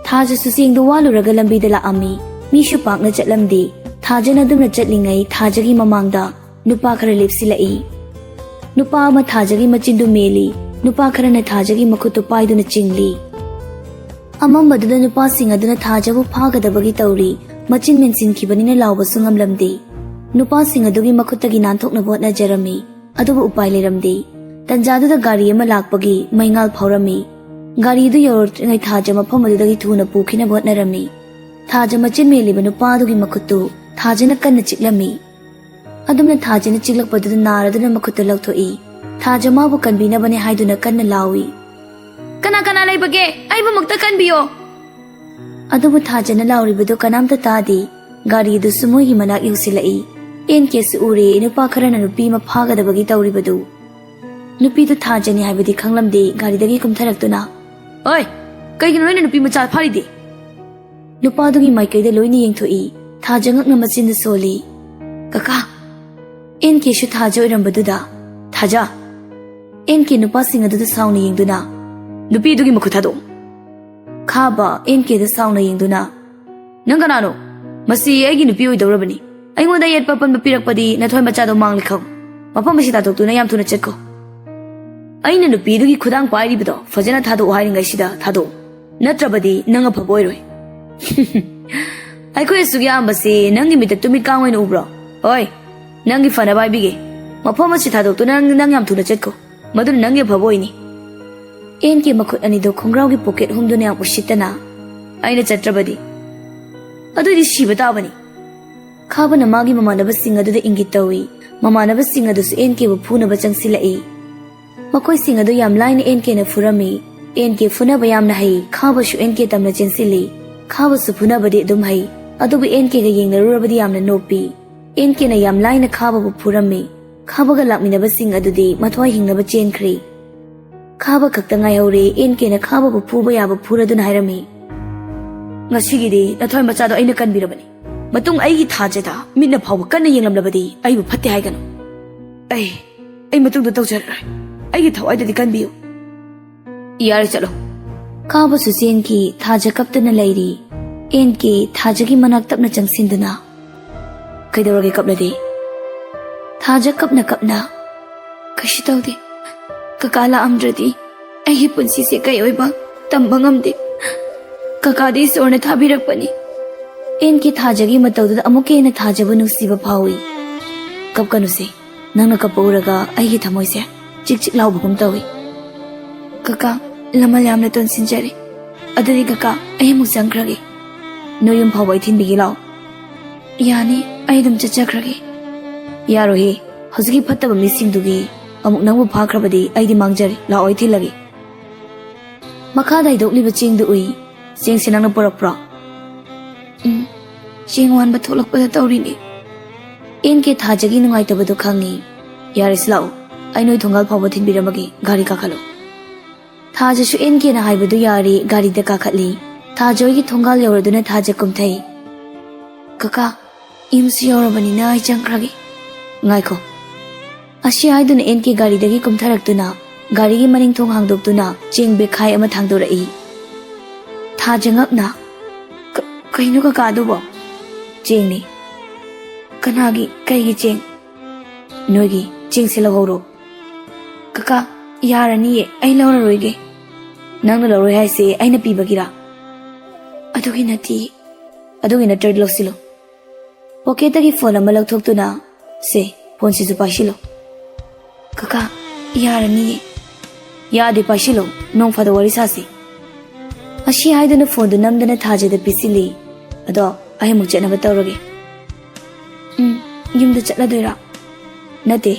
ꯊꯥꯖꯁꯨ ꯆꯦꯡꯗꯣ ꯋꯥꯜꯂꯨꯔꯒ ꯂꯝꯕꯤꯗ ꯂꯥꯛꯑꯝꯃꯤ꯫ ꯃꯤꯁꯨ ꯄꯥꯛꯅ ꯆꯠꯂꯝꯗꯦ꯫ ꯊꯥꯖꯅ ꯑꯗꯨꯝꯅ ꯆꯠꯂꯤꯉꯩ ꯊꯥꯖꯒꯤ ꯃꯃꯥꯡꯗ ꯅꯨꯄꯥ ꯈꯔ ꯂꯦꯞꯁꯤꯜꯂꯛꯏ꯫ ꯅꯨꯄꯥ ꯑꯃ ꯊꯥꯖꯒꯤ ꯃꯆꯤꯟꯗꯨ ꯃꯦꯜꯂꯤ, ꯅꯨꯄꯥ ꯈꯔꯅ ꯊꯥꯖꯒꯤ ꯃꯈꯨꯠꯇꯨ ꯄꯥꯏꯗꯨꯅ ꯆꯤꯡꯂꯤ꯫ ꯑꯃꯝꯕꯗꯨꯗ ꯅꯨꯄꯥꯁꯤꯡ ꯑꯗꯨꯅ ꯊꯥꯖꯕꯨ ꯐꯥꯒꯗꯕꯒꯤ ꯇꯧꯔꯤ, ꯃꯆꯤꯟ ꯃꯦꯟꯁꯤꯟꯈꯤꯕꯅꯤꯅ ꯂꯥꯎꯕꯁꯨ ꯉꯝꯂꯝꯗꯦ꯫ ꯅꯨꯄꯥꯁꯤꯡ ꯑꯗꯨꯒꯤ ꯃꯈꯨꯠꯇꯒꯤ ꯅꯥꯟꯊꯣꯛꯅꯕ ꯍꯣꯠꯅꯖꯔꯝꯃꯤ, ꯑꯗꯨꯕꯨ ꯎꯄꯥꯏ ꯂꯩꯔꯝꯗꯦ꯫ ꯇꯟꯖꯥꯗꯨꯗ ꯒꯥꯔꯤ ꯑꯃ ꯂꯥꯛꯄꯒꯤ ꯃꯩꯉꯥꯜ ꯐꯥꯎꯔꯝꯃꯤ꯫ ꯒꯥꯔꯤꯗꯨ ꯌꯧꯔꯛꯇ꯭ꯔꯤꯉꯩ ꯊꯥꯖ ꯃꯐꯝ ꯑꯗꯨꯗꯒꯤ ꯊꯨꯅ ꯄꯨꯈꯤꯅꯕ ꯍꯣꯠꯅꯔꯝꯃꯤ꯫ ꯊꯥꯖ ꯃꯆꯤꯟ ꯃꯦꯜꯂꯤꯕ ꯅꯨꯄꯥ ꯑꯗꯨꯒꯤ ꯃꯈꯨꯠꯇꯨ ꯊꯥꯖꯅ ꯀꯟꯅ ꯆꯤꯛꯂꯝꯃꯤ꯫ ꯑꯗꯨꯝꯅ ꯊꯥꯖꯅ ꯆꯤꯛꯂꯛꯄꯗꯨꯗ ꯅꯥꯔꯗꯨꯅ ꯃꯈꯨꯠꯇꯨ ꯂꯧꯊꯣꯛꯏ꯫ ꯊꯥꯖ ꯃꯥꯕꯨ ꯀꯟꯕꯤꯅꯕꯅꯦ ꯍꯥꯏꯗꯨꯅ ꯀꯟꯅ ꯂꯥꯎꯏ꯫ "ꯀꯅꯥ ꯀꯅꯥ ꯂꯩꯕꯒꯦ? ꯑꯩꯕꯨ ꯑꯃꯨꯛꯇ ꯀꯟꯕꯤꯌꯣ!" ꯑꯗꯨꯕꯨ ꯊꯥꯖꯅ ꯂꯥꯎꯔꯤꯕꯗꯨ ꯀꯅꯥꯝꯇ ꯇꯥꯗꯦ꯫ ꯒꯥꯔꯤꯗꯨꯁꯨ ꯃꯣꯏꯒꯤ ꯃꯅꯥꯛ ꯌꯧꯁꯤꯜꯂꯛꯏ꯫ ꯑꯦꯟ ꯀꯦꯁꯨ ꯎꯔꯦ, ꯅꯨꯄꯥ ꯈꯔꯅ ꯅꯨꯄꯤ ꯑꯃ ꯐꯥꯒꯗꯕꯒꯤ ꯇꯧꯔꯤꯕꯗꯨ꯫ ꯅꯨꯄꯤꯗꯨ ꯊꯥꯖꯅꯤ ꯍꯥꯏꯕꯗꯤ ꯈꯪꯂꯝꯗꯦ, ꯒꯥꯔꯤꯗꯒꯤ ꯀꯨꯝꯊꯔꯛꯇꯨꯅ, "ꯑꯣꯏ, ꯀꯩꯒꯤꯅꯣ ꯅꯣꯏꯅ ꯅꯨꯄꯤ ꯃꯆꯥ ꯐꯥꯔꯤꯗꯤ?" ꯅꯨꯄꯥꯗꯨꯒꯤ ꯃꯥꯏꯀꯩꯗ ꯂꯣꯏꯅ ꯌꯦꯡꯊꯣꯛꯏ꯫ ꯊꯥꯖ ꯉꯛꯅ ꯃꯆꯤꯟꯗ ꯁꯣꯜꯂꯤ꯫ "ꯀꯀꯥ!" ꯑꯦꯟ ꯀꯦꯁꯨ ꯊꯥꯖ ꯑꯣꯏꯔꯝꯕꯗꯨꯗ, "ꯊꯥꯖ!" ꯑꯦꯟ ꯀꯦ ꯅꯨꯄꯥꯁꯤꯡ ꯑꯗꯨꯗ ꯁꯥꯎꯅ ꯌꯦꯡꯗꯨꯅ, "ꯅꯨꯄꯤꯗꯨꯒꯤ ꯃꯈꯨꯠ ꯊꯥꯗꯣꯛꯎ"꯫ ꯈꯥꯕ ꯑꯦꯟ ꯀꯦꯗ ꯁꯥꯎꯅ ꯌꯦꯡꯗꯨꯅ, "ꯅꯪ ꯀꯅꯥꯅꯣ? ꯃꯁꯤ ꯑꯩꯒꯤ ꯅꯨꯄꯤ ꯑꯣꯏꯗꯧꯔꯕꯅꯤ꯫ ꯑꯩꯉꯣꯟꯗ ꯌꯦꯠꯄ ꯑꯄꯟꯕ ꯄꯤꯔꯛꯄꯗꯤ ꯅꯊꯣꯏ ꯃꯆꯥꯗꯣ ꯃꯥꯡꯂꯤ ꯈꯪ꯫ ꯃꯐꯝ ꯑꯁꯤ ꯇꯥꯟꯊꯣꯛꯇꯨꯅ ꯌꯥꯝ ꯊꯨꯅ ꯆꯠꯈꯣ꯫ ꯑꯩꯅ ꯅꯨꯄꯤꯗꯨꯒꯤ ꯈꯨꯗꯥꯡ ꯄꯥꯏꯔꯤꯕꯗꯣ ꯐꯖꯅ ꯊꯥꯗꯣꯛꯑꯣ ꯍꯥꯏꯔꯤꯉꯩꯁꯤꯗ ꯊꯥꯗꯣꯛꯑꯣ꯫ ꯅꯠꯇ꯭ꯔꯕꯗꯤ ꯅꯪ ꯑꯐꯕ ꯑꯣꯏꯔꯣꯏ"꯫ "ꯑꯩꯈꯣꯏ ꯑꯁꯨꯛ ꯌꯥꯝꯕꯁꯤ ꯅꯪꯒꯤ ꯃꯤꯠꯇ ꯇꯨꯃꯤꯠ ꯀꯥꯡ ꯑꯣꯏꯅ ꯎꯕ꯭ꯔꯣ? ꯍꯣꯏ, ꯅꯪꯒꯤ ꯐꯅꯕ ꯍꯥꯏꯕꯤꯒꯦ꯫ ꯃꯐꯝ ꯑꯁꯤ ꯊꯥꯗꯣꯛꯇꯨꯅ ꯅꯪ, ꯅꯪ ꯌꯥꯝ ꯊꯨꯅ ꯆꯠꯈꯣ꯫ ꯃꯗꯨꯅ ꯅꯪꯒꯤ ꯑꯐꯕ ꯑꯣꯏꯅꯤ"꯫ ꯑꯦꯟ ꯀꯦ ꯃꯈꯨꯠ ꯑꯅꯤꯗꯨ ꯈꯣꯡꯒ꯭ꯔꯥꯎꯒꯤ ꯄꯣꯀꯦꯠ ꯍꯨꯝꯗꯨꯅ ꯌꯥꯝ ꯎꯁꯤꯠꯇꯅ, "ꯑꯩꯅ ꯆꯠꯇ꯭ꯔꯕꯗꯤ? ꯑꯗꯨꯏꯗꯤ ꯁꯤꯕ ꯇꯥꯕꯅꯤ"꯫ ꯈꯥꯕꯅ ꯃꯥꯒꯤ ꯃꯃꯥꯟꯅꯕꯁꯤꯡ ꯑꯗꯨꯗ ꯏꯪꯒꯤꯠ ꯇꯧꯏ꯫ ꯃꯃꯥꯟꯅꯕꯁꯤꯡ ꯑꯗꯨꯁꯨ ꯑꯦꯟ ꯀꯦꯕꯨ ꯐꯨꯅꯕ ꯆꯪꯁꯤꯜꯂꯛꯏ꯫ ꯃꯈꯣꯏꯁꯤꯡ ꯑꯗꯨ ꯌꯥꯝ ꯂꯥꯏꯅ ꯑꯦꯟ ꯀꯦꯅ ꯐꯨꯔꯝꯃꯤ꯫ ꯑꯦꯟ ꯀꯦ ꯐꯨꯅꯕ ꯌꯥꯝꯅ ꯍꯩ, ꯈꯥꯕꯁꯨ ꯑꯦꯟ ꯀꯦ ꯇꯝꯅ ꯆꯦꯟꯁꯤꯜꯂꯤ꯫ ꯈꯥꯕꯁꯨ ꯐꯨꯅꯕꯗꯤ ꯑꯗꯨꯝ ꯍꯩ꯫ ꯑꯗꯨꯕꯨ ꯑꯦꯟ ꯀꯦꯒ ꯌꯦꯡꯅꯔꯨꯔꯕꯗꯤ ꯌꯥꯝꯅ ꯅꯣꯞꯄꯤ꯫ ꯑꯦꯟ ꯀꯦꯅ ꯌꯥꯝ ꯂꯥꯏꯅ ꯈꯥꯕꯕꯨ ꯐꯨꯔꯝꯃꯤ꯫ ꯈꯥꯕꯒ ꯂꯥꯛꯃꯤꯟꯅꯕꯁꯤꯡ ꯑꯗꯨꯗꯤ ꯃꯊ꯭ꯋꯥꯏ ꯍꯤꯡꯅꯕ ꯆꯦꯟꯈ꯭ꯔꯦ꯫ ꯈꯥꯕ ꯈꯛꯇ ꯉꯥꯏꯍꯧꯔꯦ꯫ ꯑꯦꯟ ꯀꯦꯅ ꯈꯥꯕꯕꯨ ꯐꯨꯕ ꯌꯥꯕ ꯐꯨꯔꯗꯨꯅ ꯍꯥꯏꯔꯝꯃꯤ, "ꯉꯁꯤꯒꯤꯗꯤ ꯅꯊꯣꯏ ꯃꯆꯥꯗꯣ ꯑꯩꯅ ꯀꯟꯕꯤꯔꯕꯅꯤ꯫ ꯃꯇꯨꯡ ꯑꯩꯒꯤ ꯊꯥꯖꯗ ꯃꯤꯠꯅ ꯐꯥꯎꯕ ꯀꯟꯅ ꯌꯦꯡꯂꯝꯂꯕꯗꯤ ꯑꯩꯕꯨ ꯐꯠꯇꯦ ꯍꯥꯏꯒꯅꯨ꯫ ꯑꯩ, ꯑꯩ ꯃꯇꯨꯡꯗ ꯇꯧꯖꯔꯔꯣꯏ꯫ ꯑꯩꯒꯤ ꯊꯋꯥꯏꯗꯗꯤ ꯀꯟꯕꯤꯌꯨ꯫ ꯌꯥꯔꯦ, ꯆꯠꯂꯣ꯫" ꯈꯥꯕꯁꯨ ꯆꯦꯟꯈꯤ꯫ ꯊꯥꯖ ꯀꯞꯇꯨꯅ ꯂꯩꯔꯤ꯫ ꯑꯦꯟ ꯀꯦ ꯊꯥꯖꯒꯤ ꯃꯅꯥꯛ ꯇꯞꯅ ꯆꯪꯁꯤꯟꯗꯨꯅ, "ꯀꯩꯗꯧꯔꯒꯦ ꯀꯞꯂꯗꯤ?" ꯊꯥꯖ ꯀꯞꯅ ꯀꯞꯅ, "ꯀꯩꯁꯨ ꯇꯧꯗꯦ꯫ ꯀꯀꯥ ꯂꯥꯛꯑꯝꯗ꯭ꯔꯗꯤ ꯑꯩꯒꯤ ꯄꯨꯟꯁꯤꯁꯦ ꯀꯩ ꯑꯣꯏꯕ ꯇꯝꯕ ꯉꯝꯗꯦ꯫ ꯀꯀꯥꯗꯤ ꯏꯁꯣꯔꯅ ꯊꯥꯕꯤꯔꯛꯄꯅꯤ꯫" ꯑꯦꯟ ꯀꯦ ꯊꯥꯖꯒꯤ ꯃꯇꯧꯗꯨꯗ ꯑꯃꯨꯛꯀ ꯍꯦꯟꯅ ꯊꯥꯖꯕ ꯅꯨꯡꯁꯤꯕ ꯐꯥꯎꯏ꯫ "ꯀꯞꯀꯅꯨꯁꯦ, ꯅꯪꯅ ꯀꯞꯄ ꯎꯔꯒ ꯑꯩꯒꯤ ꯊꯃꯣꯏꯁꯦ ꯆꯤꯛ ꯆꯤꯛ ꯂꯥꯎꯕꯒꯨꯝ ꯇꯧꯏ꯫" "ꯀꯀꯥ, ꯂꯃꯜ ꯌꯥꯝꯅ ꯇꯣꯟꯁꯤꯟꯖꯔꯦ꯫ ꯑꯗꯨꯗꯤ ꯀꯀꯥ, ꯑꯩ ꯑꯃꯨꯛ ꯆꯪꯈ꯭ꯔꯒꯦ꯫ ꯅꯣꯏ ꯌꯨꯝ ꯐꯥꯎꯕ ꯑꯩ ꯊꯤꯟꯕꯤꯒꯦ ꯂꯥꯛꯑꯣ꯫" "ꯌꯥꯅꯤ, ꯑꯩ ꯑꯗꯨꯝ ꯆꯠꯆꯈ꯭ꯔꯒꯦ꯫" "ꯌꯥꯔꯣꯏꯍꯦ, ꯍꯧꯖꯤꯛꯀꯤ ꯐꯠꯇꯕ ꯃꯤꯁꯤꯡꯗꯨꯒꯤ ꯑꯃꯨꯛ ꯅꯪꯕꯨ ꯐꯥꯈ꯭ꯔꯕꯗꯤ ꯑꯩꯗꯤ ꯃꯥꯡꯖꯔꯦ꯫ ꯂꯥꯛꯑꯣ, ꯑꯩ ꯊꯤꯜꯂꯒꯦ꯫" ꯃꯈꯥꯗ ꯍꯩꯗꯣꯛꯂꯤꯕ ꯆꯦꯡꯗꯨ ꯎꯏ꯫ "ꯆꯦꯡꯁꯦ ꯅꯪꯅ ꯄꯨꯔꯛꯄ꯭ꯔꯣ?" "ꯎꯝ, ꯆꯦꯡ ꯋꯥꯟꯕ ꯊꯣꯛꯂꯛꯄꯗ ꯇꯧꯔꯤꯅꯦ꯫" ꯑꯦꯟ ꯀꯦ ꯊꯥꯖꯒꯤ ꯅꯨꯡꯉꯥꯏꯇꯕꯗꯨ ꯈꯪꯉꯤ꯫ "ꯌꯥꯔꯦꯁꯤ, ꯂꯥꯛꯑꯣ, ꯑꯩ ꯅꯣꯏ ꯊꯣꯡꯒꯥꯜ ꯐꯥꯎꯕ ꯊꯤꯟꯕꯤꯔꯝꯃꯒꯦ, ꯒꯥꯔꯤ ꯀꯥꯈꯠꯂꯣ꯫" ꯊꯥꯖꯁꯨ ꯑꯦꯟ ꯀꯦꯅ ꯍꯥꯏꯕꯗꯨ ꯌꯥꯔꯦ, ꯒꯥꯔꯤꯗ ꯀꯥꯈꯠꯂꯤ꯫ ꯊꯥꯖ ꯍꯣꯏꯒꯤ ꯊꯣꯡꯒꯥꯜ ꯌꯧꯔꯗꯨꯅ ꯊꯥꯖ ꯀꯨꯝꯊꯩ꯫ "ꯀꯀꯥ, ꯌꯨꯝꯁꯨ ꯌꯧꯔꯕꯅꯤꯅ ꯑꯩ ꯆꯪꯈ꯭ꯔꯒꯦ꯫" "ꯉꯥꯏꯈꯣ꯫" ꯑꯁꯤ ꯍꯥꯏꯗꯨꯅ ꯑꯦꯟ ꯀꯦ ꯒꯥꯔꯤꯗꯒꯤ ꯀꯨꯝꯊꯔꯛꯇꯨꯅ ꯒꯥꯔꯤꯒꯤ ꯃꯅꯤꯡ ꯊꯣꯡ ꯍꯥꯡꯗꯣꯛꯇꯨꯅ ꯆꯦꯡ ꯕꯦꯛꯈꯥꯏ ꯑꯃ ꯊꯥꯡꯗꯣꯔꯛꯏ꯫ ꯊꯥꯖ ꯉꯛꯅ, "ꯀ-, ꯀꯩꯅꯣ ꯀꯀꯥ ꯑꯗꯨꯕꯣ?" "ꯆꯦꯡꯅꯤ꯫" "ꯀꯅꯥꯒꯤ, ꯀꯩꯒꯤ ꯆꯦꯡ?" "ꯅꯣꯏꯒꯤ ꯆꯦꯡꯁꯦ ꯂꯧꯍꯧꯔꯣ꯫" "ꯀꯀꯥ, ꯌꯥꯔꯅꯤꯌꯦ, ꯑꯩ ꯂꯧꯔꯔꯣꯏꯒꯦ꯫" "ꯅꯪꯅ ꯂꯧꯔꯣꯏ ꯍꯥꯏꯁꯦ ꯑꯩꯅ ꯄꯤꯕꯒꯤꯔꯥ?" "ꯑꯗꯨꯒꯤ ꯅꯠꯇꯦ꯫" "ꯑꯗꯨꯒꯤ ꯅꯠꯇ꯭ꯔꯗꯤ ꯂꯧꯁꯤꯜꯂꯨ꯫" ꯄꯣꯀꯦꯠꯇꯒꯤ ꯐꯣꯟ ꯑꯃ ꯂꯧꯊꯣꯛꯇꯨꯅ, "ꯁꯦ, ꯐꯣꯟꯁꯤꯁꯨ ꯄꯥꯏꯁꯤꯜꯂꯨ꯫" "ꯀꯀꯥ, ꯌꯥꯔꯅꯤꯌꯦ꯫" "ꯌꯥꯗꯦ, ꯄꯥꯏꯁꯤꯜꯂꯨ꯫ ꯅꯣꯡ ꯐꯥꯗꯣꯛ ꯋꯥꯔꯤ ꯁꯥꯁꯤ꯫" ꯑꯁꯤ ꯍꯥꯏꯗꯨꯅ ꯐꯣꯟꯗꯨ ꯅꯝꯗꯅ ꯊꯥꯖꯗ ꯄꯤꯁꯤꯜꯂꯤ꯫ "ꯑꯗꯣ ꯑꯩ ꯑꯃꯨꯛ ꯆꯠꯅꯕ ꯇꯧꯔꯒꯦ꯫" "ꯎꯝ, ꯌꯨꯝꯗ ꯆꯠꯂꯗꯣꯏꯔꯥ?" "ꯅꯠꯇꯦ,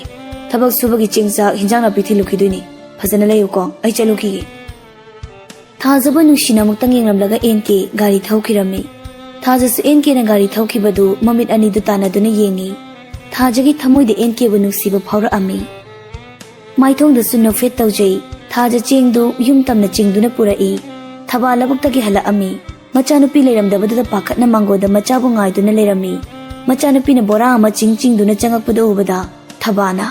ꯊꯕꯛ ꯁꯨꯕꯒꯤ ꯆꯦꯡ ꯆꯥꯛ ꯍꯤꯟꯖꯥꯡ ꯅꯥꯄꯤ ꯊꯤꯜꯂꯨꯈꯤꯗꯣꯏꯅꯤ꯫ ꯐꯖꯅ ꯂꯩꯌꯨꯀꯣ, ꯑꯩ ꯆꯠꯂꯨꯈꯤꯒꯦ꯫" ꯊꯥꯖꯕ ꯅꯨꯡꯁꯤꯅ ꯑꯃꯨꯛꯇꯪ ꯌꯦꯡꯂꯝꯂꯒ ꯑꯦꯟ ꯀꯦ ꯒꯥꯔꯤ ꯊꯧꯈꯤꯔꯝꯃꯤ꯫ ꯊꯥꯖꯁꯨ ꯑꯦꯟ ꯀꯦꯅ ꯒꯥꯔꯤ ꯊꯧꯈꯤꯕꯗꯨ ꯃꯃꯤꯠ ꯑꯅꯤꯗꯨ ꯇꯥꯟꯅꯗꯨꯅ ꯌꯦꯡꯉꯤ꯫ ꯊꯥꯖꯒꯤ ꯊꯃꯣꯏꯗ ꯑꯦꯟ ꯀꯦꯕꯨ ꯅꯨꯡꯁꯤꯕ ꯐꯥꯎꯔꯛꯑꯝꯃꯤ꯫ ꯃꯥꯏꯊꯣꯡꯗꯁꯨ ꯅꯣꯛꯐꯦꯠ ꯇꯧꯖꯩ꯫ ꯊꯥꯖ ꯆꯦꯡꯗꯨ ꯌꯨꯝ ꯇꯝꯅ ꯆꯤꯡꯗꯨꯅ ꯄꯨꯔꯛꯏ꯫ ꯊꯕꯥ ꯂꯧꯕꯨꯛꯇꯒꯤ ꯍꯜꯂꯛꯑꯝꯃꯤ꯫ ꯃꯆꯥꯅꯨꯄꯤ ꯂꯩꯔꯝꯗꯕꯗꯨꯗ ꯄꯥꯈꯠꯅ ꯃꯥꯡꯒꯣꯟꯗ ꯃꯆꯥꯕꯨ ꯉꯥꯏꯗꯨꯅ ꯂꯩꯔꯝꯃꯤ꯫ ꯃꯆꯥꯅꯨꯄꯤꯅ ꯕꯣꯔꯥ ꯑꯃ ꯆꯤꯡ ꯆꯤꯡꯗꯨꯅ ꯆꯪꯉꯛꯄꯗꯨ ꯎꯕꯗ ꯊꯕꯥꯅ,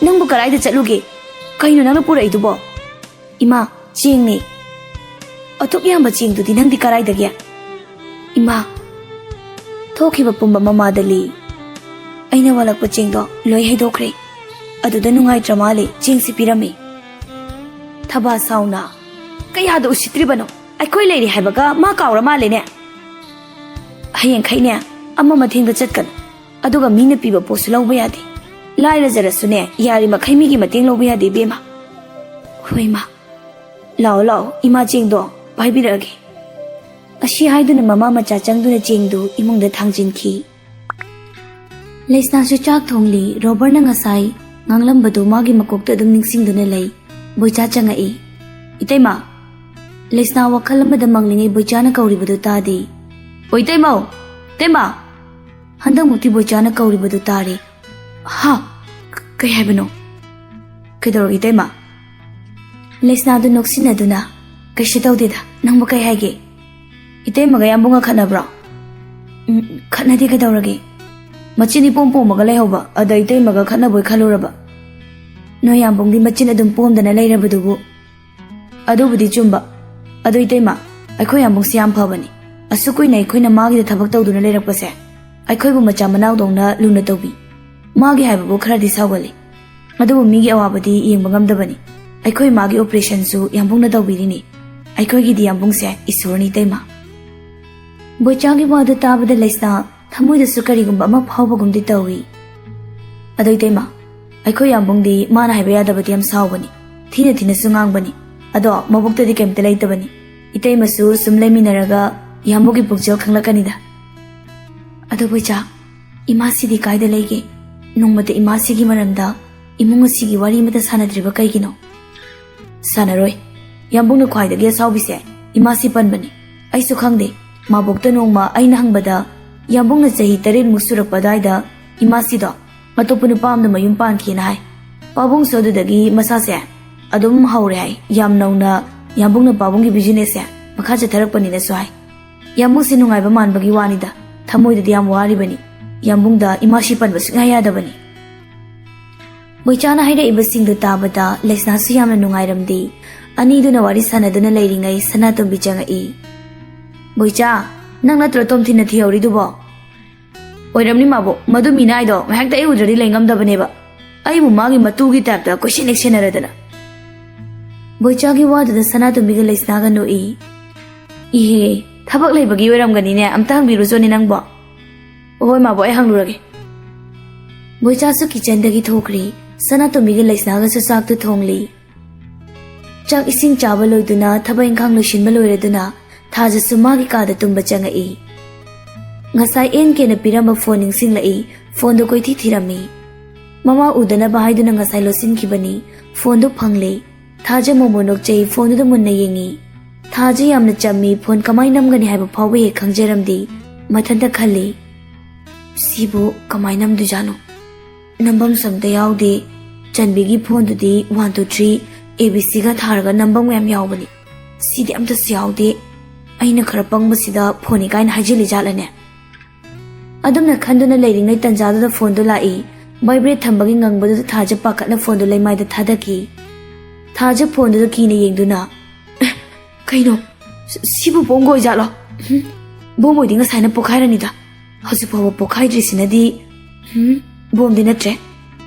"ꯅꯪꯕꯨ ꯀꯗꯥꯏꯗ ꯆꯠꯂꯨꯒꯦ? ꯀꯩꯅꯣ ꯅꯪꯅ ꯄꯨꯔꯛꯏꯗꯨꯕꯣ?" "ꯏꯃꯥ, ꯆꯦꯡꯅꯦ꯫" "ꯑꯗꯨꯛ ꯌꯥꯝꯕ ꯆꯦꯡꯗꯨꯗꯤ ꯅꯪꯗꯤ ꯀꯗꯥꯏꯗꯒꯤ?" "ꯏꯃꯥ, ꯊꯣꯛꯈꯤꯕ ꯄꯨꯝꯕ ꯃꯃꯥꯗ ꯂꯤ꯫ ꯑꯩꯅ ꯋꯥꯠꯂꯛꯄ ꯆꯦꯡꯗꯣ ꯂꯣꯏ ꯍꯩꯗꯣꯛꯈ꯭ꯔꯦ꯫ ꯑꯗꯨꯗ ꯅꯨꯡꯉꯥꯏꯇ꯭ꯔ ꯃꯥꯜꯂꯦ, ꯆꯦꯡꯁꯤ ꯄꯤꯔꯝꯃꯤ꯫" ꯊꯕꯥ ꯁꯥꯎꯅ, "ꯀꯌꯥꯗ ꯎꯁꯤꯠꯇ꯭ꯔꯤꯕꯅꯣ? ꯑꯩꯈꯣꯏ ꯂꯩꯔꯤ ꯍꯥꯏꯕꯒ ꯃꯥ ꯀꯥꯎꯔ ꯃꯥꯜꯂꯦꯅꯦ꯫ ꯍꯌꯦꯡꯈꯩꯅꯦ ꯑꯃ ꯃꯊꯦꯡꯗ ꯆꯠꯀꯅꯨ, ꯑꯗꯨꯒ ꯃꯤꯅ ꯄꯤꯕ ꯄꯣꯠꯁꯨ ꯂꯧꯕ ꯌꯥꯗꯦ꯫ ꯂꯥꯏꯔꯖꯔꯁꯨꯅꯦ, ꯌꯥꯔꯤꯃꯈꯩ ꯃꯤꯒꯤ ꯃꯇꯦꯡ ꯂꯧꯕ ꯌꯥꯗꯦ, ꯏꯕꯦꯝꯃ꯫" "ꯍꯣꯏ, ꯃꯥ꯫ ꯂꯥꯛꯑꯣ, ꯂꯥꯛꯑꯣ, ꯏꯃꯥ, ꯆꯦꯡꯗꯣ ꯄꯥꯏꯕꯤꯔꯛꯑꯒꯦ꯫" ꯑꯁꯤ ꯍꯥꯏꯗꯨꯅ ꯃꯃꯥ ꯃꯆꯥ ꯆꯪꯗꯨꯅ ꯆꯦꯡꯗꯨ ꯏꯃꯨꯡꯗ ꯊꯥꯡꯖꯤꯟꯈꯤ꯫ ꯂꯩꯁꯅꯥꯁꯨ ꯆꯥꯛ ꯊꯣꯡꯂꯤ꯫ ꯔꯣꯕꯔꯠꯅ ꯉꯁꯥꯏ ꯉꯥꯡꯂꯝꯕꯗꯨ ꯃꯥꯒꯤ ꯃꯀꯣꯛꯇ ꯑꯗꯨꯝ ꯅꯤꯡꯁꯤꯡꯗꯨꯅ ꯂꯩ꯫ ꯕꯣꯏꯆꯥ ꯆꯪꯉꯛꯏ꯫ "ꯏꯇꯩꯃ!" ꯂꯩꯁꯅꯥ ꯋꯥꯈꯜ ꯑꯃꯗ ꯃꯪꯂꯤꯉꯩ ꯕꯣꯏꯆꯥꯅ ꯀꯧꯔꯤꯕꯗꯨ ꯇꯥꯗꯦ꯫ "ꯑꯣ, ꯏꯇꯩꯃꯧ! ꯏꯇꯩꯃ!" ꯍꯟꯗꯛꯃꯨꯛꯇꯤ ꯕꯣꯏꯆꯥꯅ ꯀꯧꯔꯤꯕꯗꯨ ꯇꯥꯔꯦ꯫ "ꯍꯥ? ꯀ-, ꯀꯩ ꯍꯥꯏꯕꯅꯣ? ꯀꯩꯗꯧꯔꯒꯦ, ꯏꯇꯩꯃ?" ꯂꯩꯁꯅꯥꯗꯨ ꯅꯣꯛꯁꯤꯟꯅꯗꯨꯅ, "ꯀꯩꯁꯨ ꯇꯧꯗꯦꯗ, ꯅꯪꯕꯨ ꯀꯩ ꯍꯥꯏꯒꯦ?" "ꯏꯇꯩꯃꯒ ꯌꯥꯝꯕꯨꯡꯒ ꯈꯠꯅꯕ꯭ꯔꯣ?" "ꯎꯝ, ꯈꯠꯅꯗꯦ, ꯀꯩꯗꯧꯔꯒꯦ?" "ꯃꯆꯤꯟ ꯏꯄꯣꯝ ꯄꯣꯝꯃꯒ ꯂꯩꯍꯧꯕ, ꯑꯗ ꯏꯇꯩꯃꯒ ꯈꯠꯅꯕꯣꯏ ꯈꯜꯂꯨꯔꯕ꯫" "ꯅꯣꯏ ꯌꯥꯝꯕꯨꯡꯗꯤ ꯃꯆꯤꯟ ꯑꯗꯨꯝ ꯄꯣꯝꯗꯅ ꯂꯩꯔꯕꯗꯨꯕꯨ꯫" "ꯑꯗꯨꯕꯨꯗꯤ ꯆꯨꯝꯕ꯫ ꯑꯗꯨ ꯏꯇꯩꯃ, ꯑꯩꯈꯣꯏ ꯌꯥꯝꯕꯨꯡꯁꯤ ꯌꯥꯝ ꯐꯕꯅꯤ꯫ ꯑꯁꯨꯛ ꯀꯨꯏꯅ ꯑꯩꯈꯣꯏꯅ ꯃꯥꯒꯤꯗ ꯊꯕꯛ ꯇꯧꯗꯨꯅ ꯂꯩꯔꯛꯄꯁꯦ, ꯑꯩꯈꯣꯏꯕꯨ ꯃꯆꯥ ꯃꯅꯥꯎꯗꯧꯅ ꯂꯨꯅ ꯇꯧꯕꯤ꯫ ꯃꯥꯒꯤ ꯍꯥꯏꯕꯕꯨ ꯈꯔꯗꯤ ꯁꯥꯎꯒꯜꯂꯤ꯫ ꯑꯗꯨꯕꯨ ꯃꯤꯒꯤ ꯑꯋꯥꯕꯗꯤ ꯌꯦꯡꯕ ꯉꯝꯗꯕꯅꯤ꯫ ꯑꯩꯈꯣꯏ ꯃꯥꯒꯤ operation ꯁꯨ ꯌꯥꯝꯕꯨꯡꯅ ꯇꯧꯕꯤꯔꯤꯅꯤ꯫ ꯑꯩꯈꯣꯏꯒꯤꯗꯤ ꯌꯥꯝꯕꯨꯡꯁꯦ ꯏꯁꯣꯔꯅꯤ, ꯏꯇꯩꯃ꯫" ꯕꯣꯏꯆꯥꯒꯤ ꯋꯥꯗꯨ ꯇꯥꯕꯗ ꯂꯩꯁꯅꯥ ꯊꯃꯣꯏꯗꯁꯨ ꯀꯔꯤꯒꯨꯝꯕ ꯑꯃ ꯐꯥꯎꯕꯒꯨꯝꯗꯤ ꯇꯧꯏ꯫ "ꯑꯗꯣ ꯏꯇꯩꯃ, ꯑꯩꯈꯣꯏ ꯌꯥꯝꯕꯨꯡꯗꯤ ꯃꯥꯅ ꯍꯥꯏꯕ ꯌꯥꯗꯕꯗꯤ ꯌꯥꯝ ꯁꯥꯎꯕꯅꯤ, ꯊꯤꯅ ꯊꯤꯅꯁꯨ ꯉꯥꯡꯕꯅꯤ꯫ ꯑꯗꯣ ꯃꯕꯨꯛꯇꯗꯤ ꯀꯩꯝꯇ ꯂꯩꯇꯕꯅꯤ꯫ ꯏꯇꯩꯃꯁꯨ ꯁꯨꯝ ꯂꯩꯃꯤꯟꯅꯔꯒ ꯌꯥꯝꯕꯨꯡꯒꯤ ꯄꯨꯛꯆꯦꯜ ꯈꯪꯂꯛꯀꯅꯤꯗ꯫" "ꯑꯗꯣ ꯕꯣꯏꯆꯥ, ꯏꯃꯥꯁꯤꯗꯤ ꯀꯥꯏꯗ ꯂꯩꯒꯦ? ꯅꯣꯡꯃꯇ ꯏꯃꯥꯁꯤꯒꯤ ꯃꯔꯝꯗ ꯏꯃꯨꯡ ꯑꯁꯤꯒꯤ ꯋꯥꯔꯤ ꯑꯃꯠꯇ ꯁꯥꯟꯅꯗ꯭ꯔꯤꯕ ꯀꯩꯒꯤꯅꯣ?" "ꯁꯥꯟꯅꯔꯣꯏ꯫ ꯌꯥꯝꯕꯨꯡꯅ ꯈ꯭ꯋꯥꯏꯗꯒꯤ ꯑꯁꯥꯎꯕꯤꯁꯦ ꯏꯃꯥꯁꯤ ꯄꯟꯕꯅꯤ꯫ ꯑꯩꯁꯨ ꯈꯪꯗꯦ, ꯃꯥꯕꯣꯛꯇ ꯅꯣꯡꯃ ꯑꯩꯅ ꯍꯪꯕꯗ, ꯌꯥꯝꯕꯨꯡꯅ ꯆꯍꯤ ꯇꯔꯦꯠꯃꯨꯛ ꯁꯨꯔꯛꯄ ꯑꯗꯨꯋꯥꯏꯗ ꯏꯃꯥꯁꯤꯗꯣ ꯑꯇꯣꯞꯄ ꯅꯨꯄꯥ ꯑꯃꯗ ꯃꯌꯨꯝ ꯄꯥꯟꯈꯤꯅ ꯍꯥꯏ꯫ ꯄꯥꯕꯨꯡꯁꯨ ꯑꯗꯨꯗꯒꯤ ꯃꯁꯥꯁꯦ ꯑꯗꯨꯝ ꯍꯧꯔꯦ ꯍꯥꯏ꯫ ꯌꯥꯝ ꯅꯧꯅ ꯌꯥꯝꯕꯨꯡꯅ ꯄꯥꯕꯨꯡꯒꯤ business ꯁꯦ ꯃꯈꯥ ꯆꯠꯊꯔꯛꯄꯅꯤꯅꯁꯨ ꯍꯥꯏ꯫ ꯌꯥꯝꯕꯨꯡꯁꯦ ꯅꯨꯡꯉꯥꯏꯕ ꯃꯥꯟꯕꯒꯤ ꯋꯥꯅꯤꯗ, ꯊꯃꯣꯏꯗꯗꯤ ꯌꯥꯝ ꯋꯥꯔꯤꯕꯅꯤ꯫ ꯌꯥꯝꯕꯨꯡꯗ ꯏꯃꯥꯁꯤ ꯄꯟꯕ ꯁꯨꯡꯌꯥ ꯌꯥꯗꯕꯅꯤ꯫ ꯕꯣꯏꯆꯥꯅ ꯍꯥꯏꯔꯛꯏꯕꯁꯤꯡꯗꯨ ꯇꯥꯕꯗ ꯂꯩꯁꯅꯥꯁꯨ ꯌꯥꯝꯅ ꯅꯨꯡꯉꯥꯏꯔꯝꯗꯦ꯫ ꯑꯅꯤꯗꯨꯅ ꯋꯥꯔꯤ ꯁꯥꯟꯅꯗꯨꯅ ꯂꯩꯔꯤꯉꯩ ꯁꯅꯥꯇꯣꯝꯕꯤ ꯆꯪꯉꯛꯏ꯫ "ꯕꯣꯏꯆꯥ, ꯅꯪ ꯅꯠꯇ꯭ꯔꯣ ꯇꯣꯝꯊꯤꯟꯅ ꯊꯤꯍꯧꯔꯤꯗꯨꯕꯣ?" "ꯑꯣꯏꯔꯝꯅꯤ ꯃꯥꯕꯣꯛ, ꯃꯗꯨ ꯃꯤꯅꯥꯏꯗꯣ ꯉꯥꯏꯍꯥꯛꯇ ꯑꯩ ꯎꯗ꯭ꯔꯗꯤ ꯂꯩ ꯉꯝꯗꯕꯅꯦꯕ꯫ ꯑꯩꯕꯨ ꯃꯥꯒꯤ ꯃꯇꯨꯒꯤ type ꯇ ꯀꯣꯏꯁꯦꯟ ꯍꯦꯛ ꯁꯦꯟꯅꯔꯗꯅ꯫" ꯕꯣꯏꯆꯥꯒꯤ ꯋꯥꯗꯨꯗ ꯁꯅꯥꯇꯣꯝꯕꯤꯒ ꯂꯩꯁꯅꯥꯒ ꯅꯣꯛꯏ꯫ "ꯏꯍꯦ, ꯊꯕꯛ ꯂꯩꯕꯒꯤ ꯑꯣꯏꯔꯝꯒꯅꯤꯅꯦ, ꯑꯝꯇ ꯍꯪꯕꯤꯔꯨꯆꯣꯅꯦ ꯅꯪꯕꯣ꯫" "ꯍꯣꯏ ꯃꯥꯕꯣꯛ, ꯑꯩ ꯍꯪꯂꯨꯔꯒꯦ꯫" ꯕꯣꯏꯆꯥꯁꯨ kitchen ꯗꯒꯤ ꯊꯣꯛꯈ꯭ꯔꯦ꯫ ꯁꯅꯥꯇꯣꯝꯕꯤꯒ ꯂꯩꯁꯅꯥꯒꯁꯨ ꯆꯥꯛꯇꯨ ꯊꯣꯡꯂꯤ꯫ ꯆꯥꯛ ꯏꯁꯤꯡ ꯆꯥꯕ ꯂꯣꯏꯗꯨꯅ ꯊꯕꯛ ꯏꯪꯈꯥꯡ ꯂꯣꯏꯁꯤꯟꯕ ꯂꯣꯏꯔꯗꯨꯅ ꯊꯥꯖꯁꯨ ꯃꯥꯒꯤ ꯀꯥꯗ ꯇꯨꯝꯕ ꯆꯪꯉꯛꯏ꯫ ꯉꯁꯥꯏ ꯑꯦꯟ ꯀꯦꯅ ꯄꯤꯔꯝꯕ phone ꯅꯤꯡꯁꯤꯡꯂꯛꯏ꯫ Phone ꯗꯨ ꯀꯣꯏꯊꯤ ꯊꯤꯔꯝꯃꯤ꯫ ꯃꯃꯥ ꯎꯗꯅꯕ ꯍꯥꯏꯗꯨꯅ ꯉꯁꯥꯏ ꯂꯣꯠꯁꯤꯟꯈꯤꯕꯅꯤ꯫ Phone ꯗꯨ ꯐꯪꯂꯦ꯫ ꯊꯥꯖ ꯃꯣꯃꯣ ꯅꯣꯛꯆꯩ꯫ Phone ꯗꯨꯗ ꯃꯨꯟꯅ ꯌꯦꯡꯉꯤ꯫ ꯊꯥꯖ ꯌꯥꯝꯅ ꯆꯝꯃꯤ꯫ Phone ꯀꯃꯥꯏ ꯅꯝꯒꯅꯤ ꯍꯥꯏꯕ ꯐꯥꯎꯕ ꯍꯦꯛ ꯈꯪꯖꯔꯝꯗꯦ꯫ ꯃꯊꯟꯇ ꯈꯜꯂꯤ, "ꯁꯤꯕꯨ ꯀꯃꯥꯏ ꯅꯝꯗꯣꯏꯖꯥꯠꯅꯣ? ꯅꯝꯐꯝꯁꯨ ꯑꯝꯇ ꯌꯥꯎꯗꯦ꯫ ꯆꯟꯕꯤꯒꯤ phone ꯗꯨꯗꯤ one two three A B C ꯒ ꯊꯥꯔꯒ ꯅꯝꯐꯝ ꯌꯥꯝ ꯌꯥꯎꯕꯅꯤ꯫ ꯁꯤꯗꯤ ꯑꯝꯇꯁꯨ ꯌꯥꯎꯗꯦ꯫ ꯑꯩꯅ ꯈꯔ ꯄꯪꯕꯁꯤꯗ phone ꯅꯤ ꯀꯥꯏꯅ ꯍꯥꯏꯖꯤꯜꯂꯤ ꯖꯥꯠꯂꯅꯦ?" ꯑꯗꯨꯝꯅ ꯈꯟꯗꯨꯅ ꯂꯩꯔꯤꯉꯩ ꯇꯟꯖꯥꯗꯨꯗ phone ꯗꯨ ꯂꯥꯛꯏ꯫ Vibrate ꯊꯝꯕꯒꯤ ꯉꯪꯕꯗꯨꯗ ꯊꯥꯖ ꯄꯥꯈꯠꯅ phone ꯗꯨ ꯂꯩꯃꯥꯏꯗ ꯊꯥꯗꯈꯤ꯫ ꯊꯥꯖ phone ꯗꯨꯗ ꯀꯤꯅ ꯌꯦꯡꯗꯨꯅ, "ꯑꯦ, ꯀꯩꯅꯣ? ꯁꯤ-, ꯁꯤꯕꯨ ꯕꯣꯝꯒ ꯑꯣꯏꯖꯥꯠꯂꯣ? ꯍꯨꯝ, ꯕꯣꯝ ꯑꯣꯏꯗꯤ ꯉꯁꯥꯏꯅ ꯄꯣꯈꯥꯏꯔꯅꯤꯗ꯫ ꯍꯧꯖꯤꯛ ꯐꯥꯎꯕ ꯄꯣꯈꯥꯏꯗ꯭ꯔꯤꯁꯤꯅꯗꯤ, ꯍꯨꯝ, ꯕꯣꯝꯗꯤ ꯅꯠꯇ꯭ꯔꯦ꯫"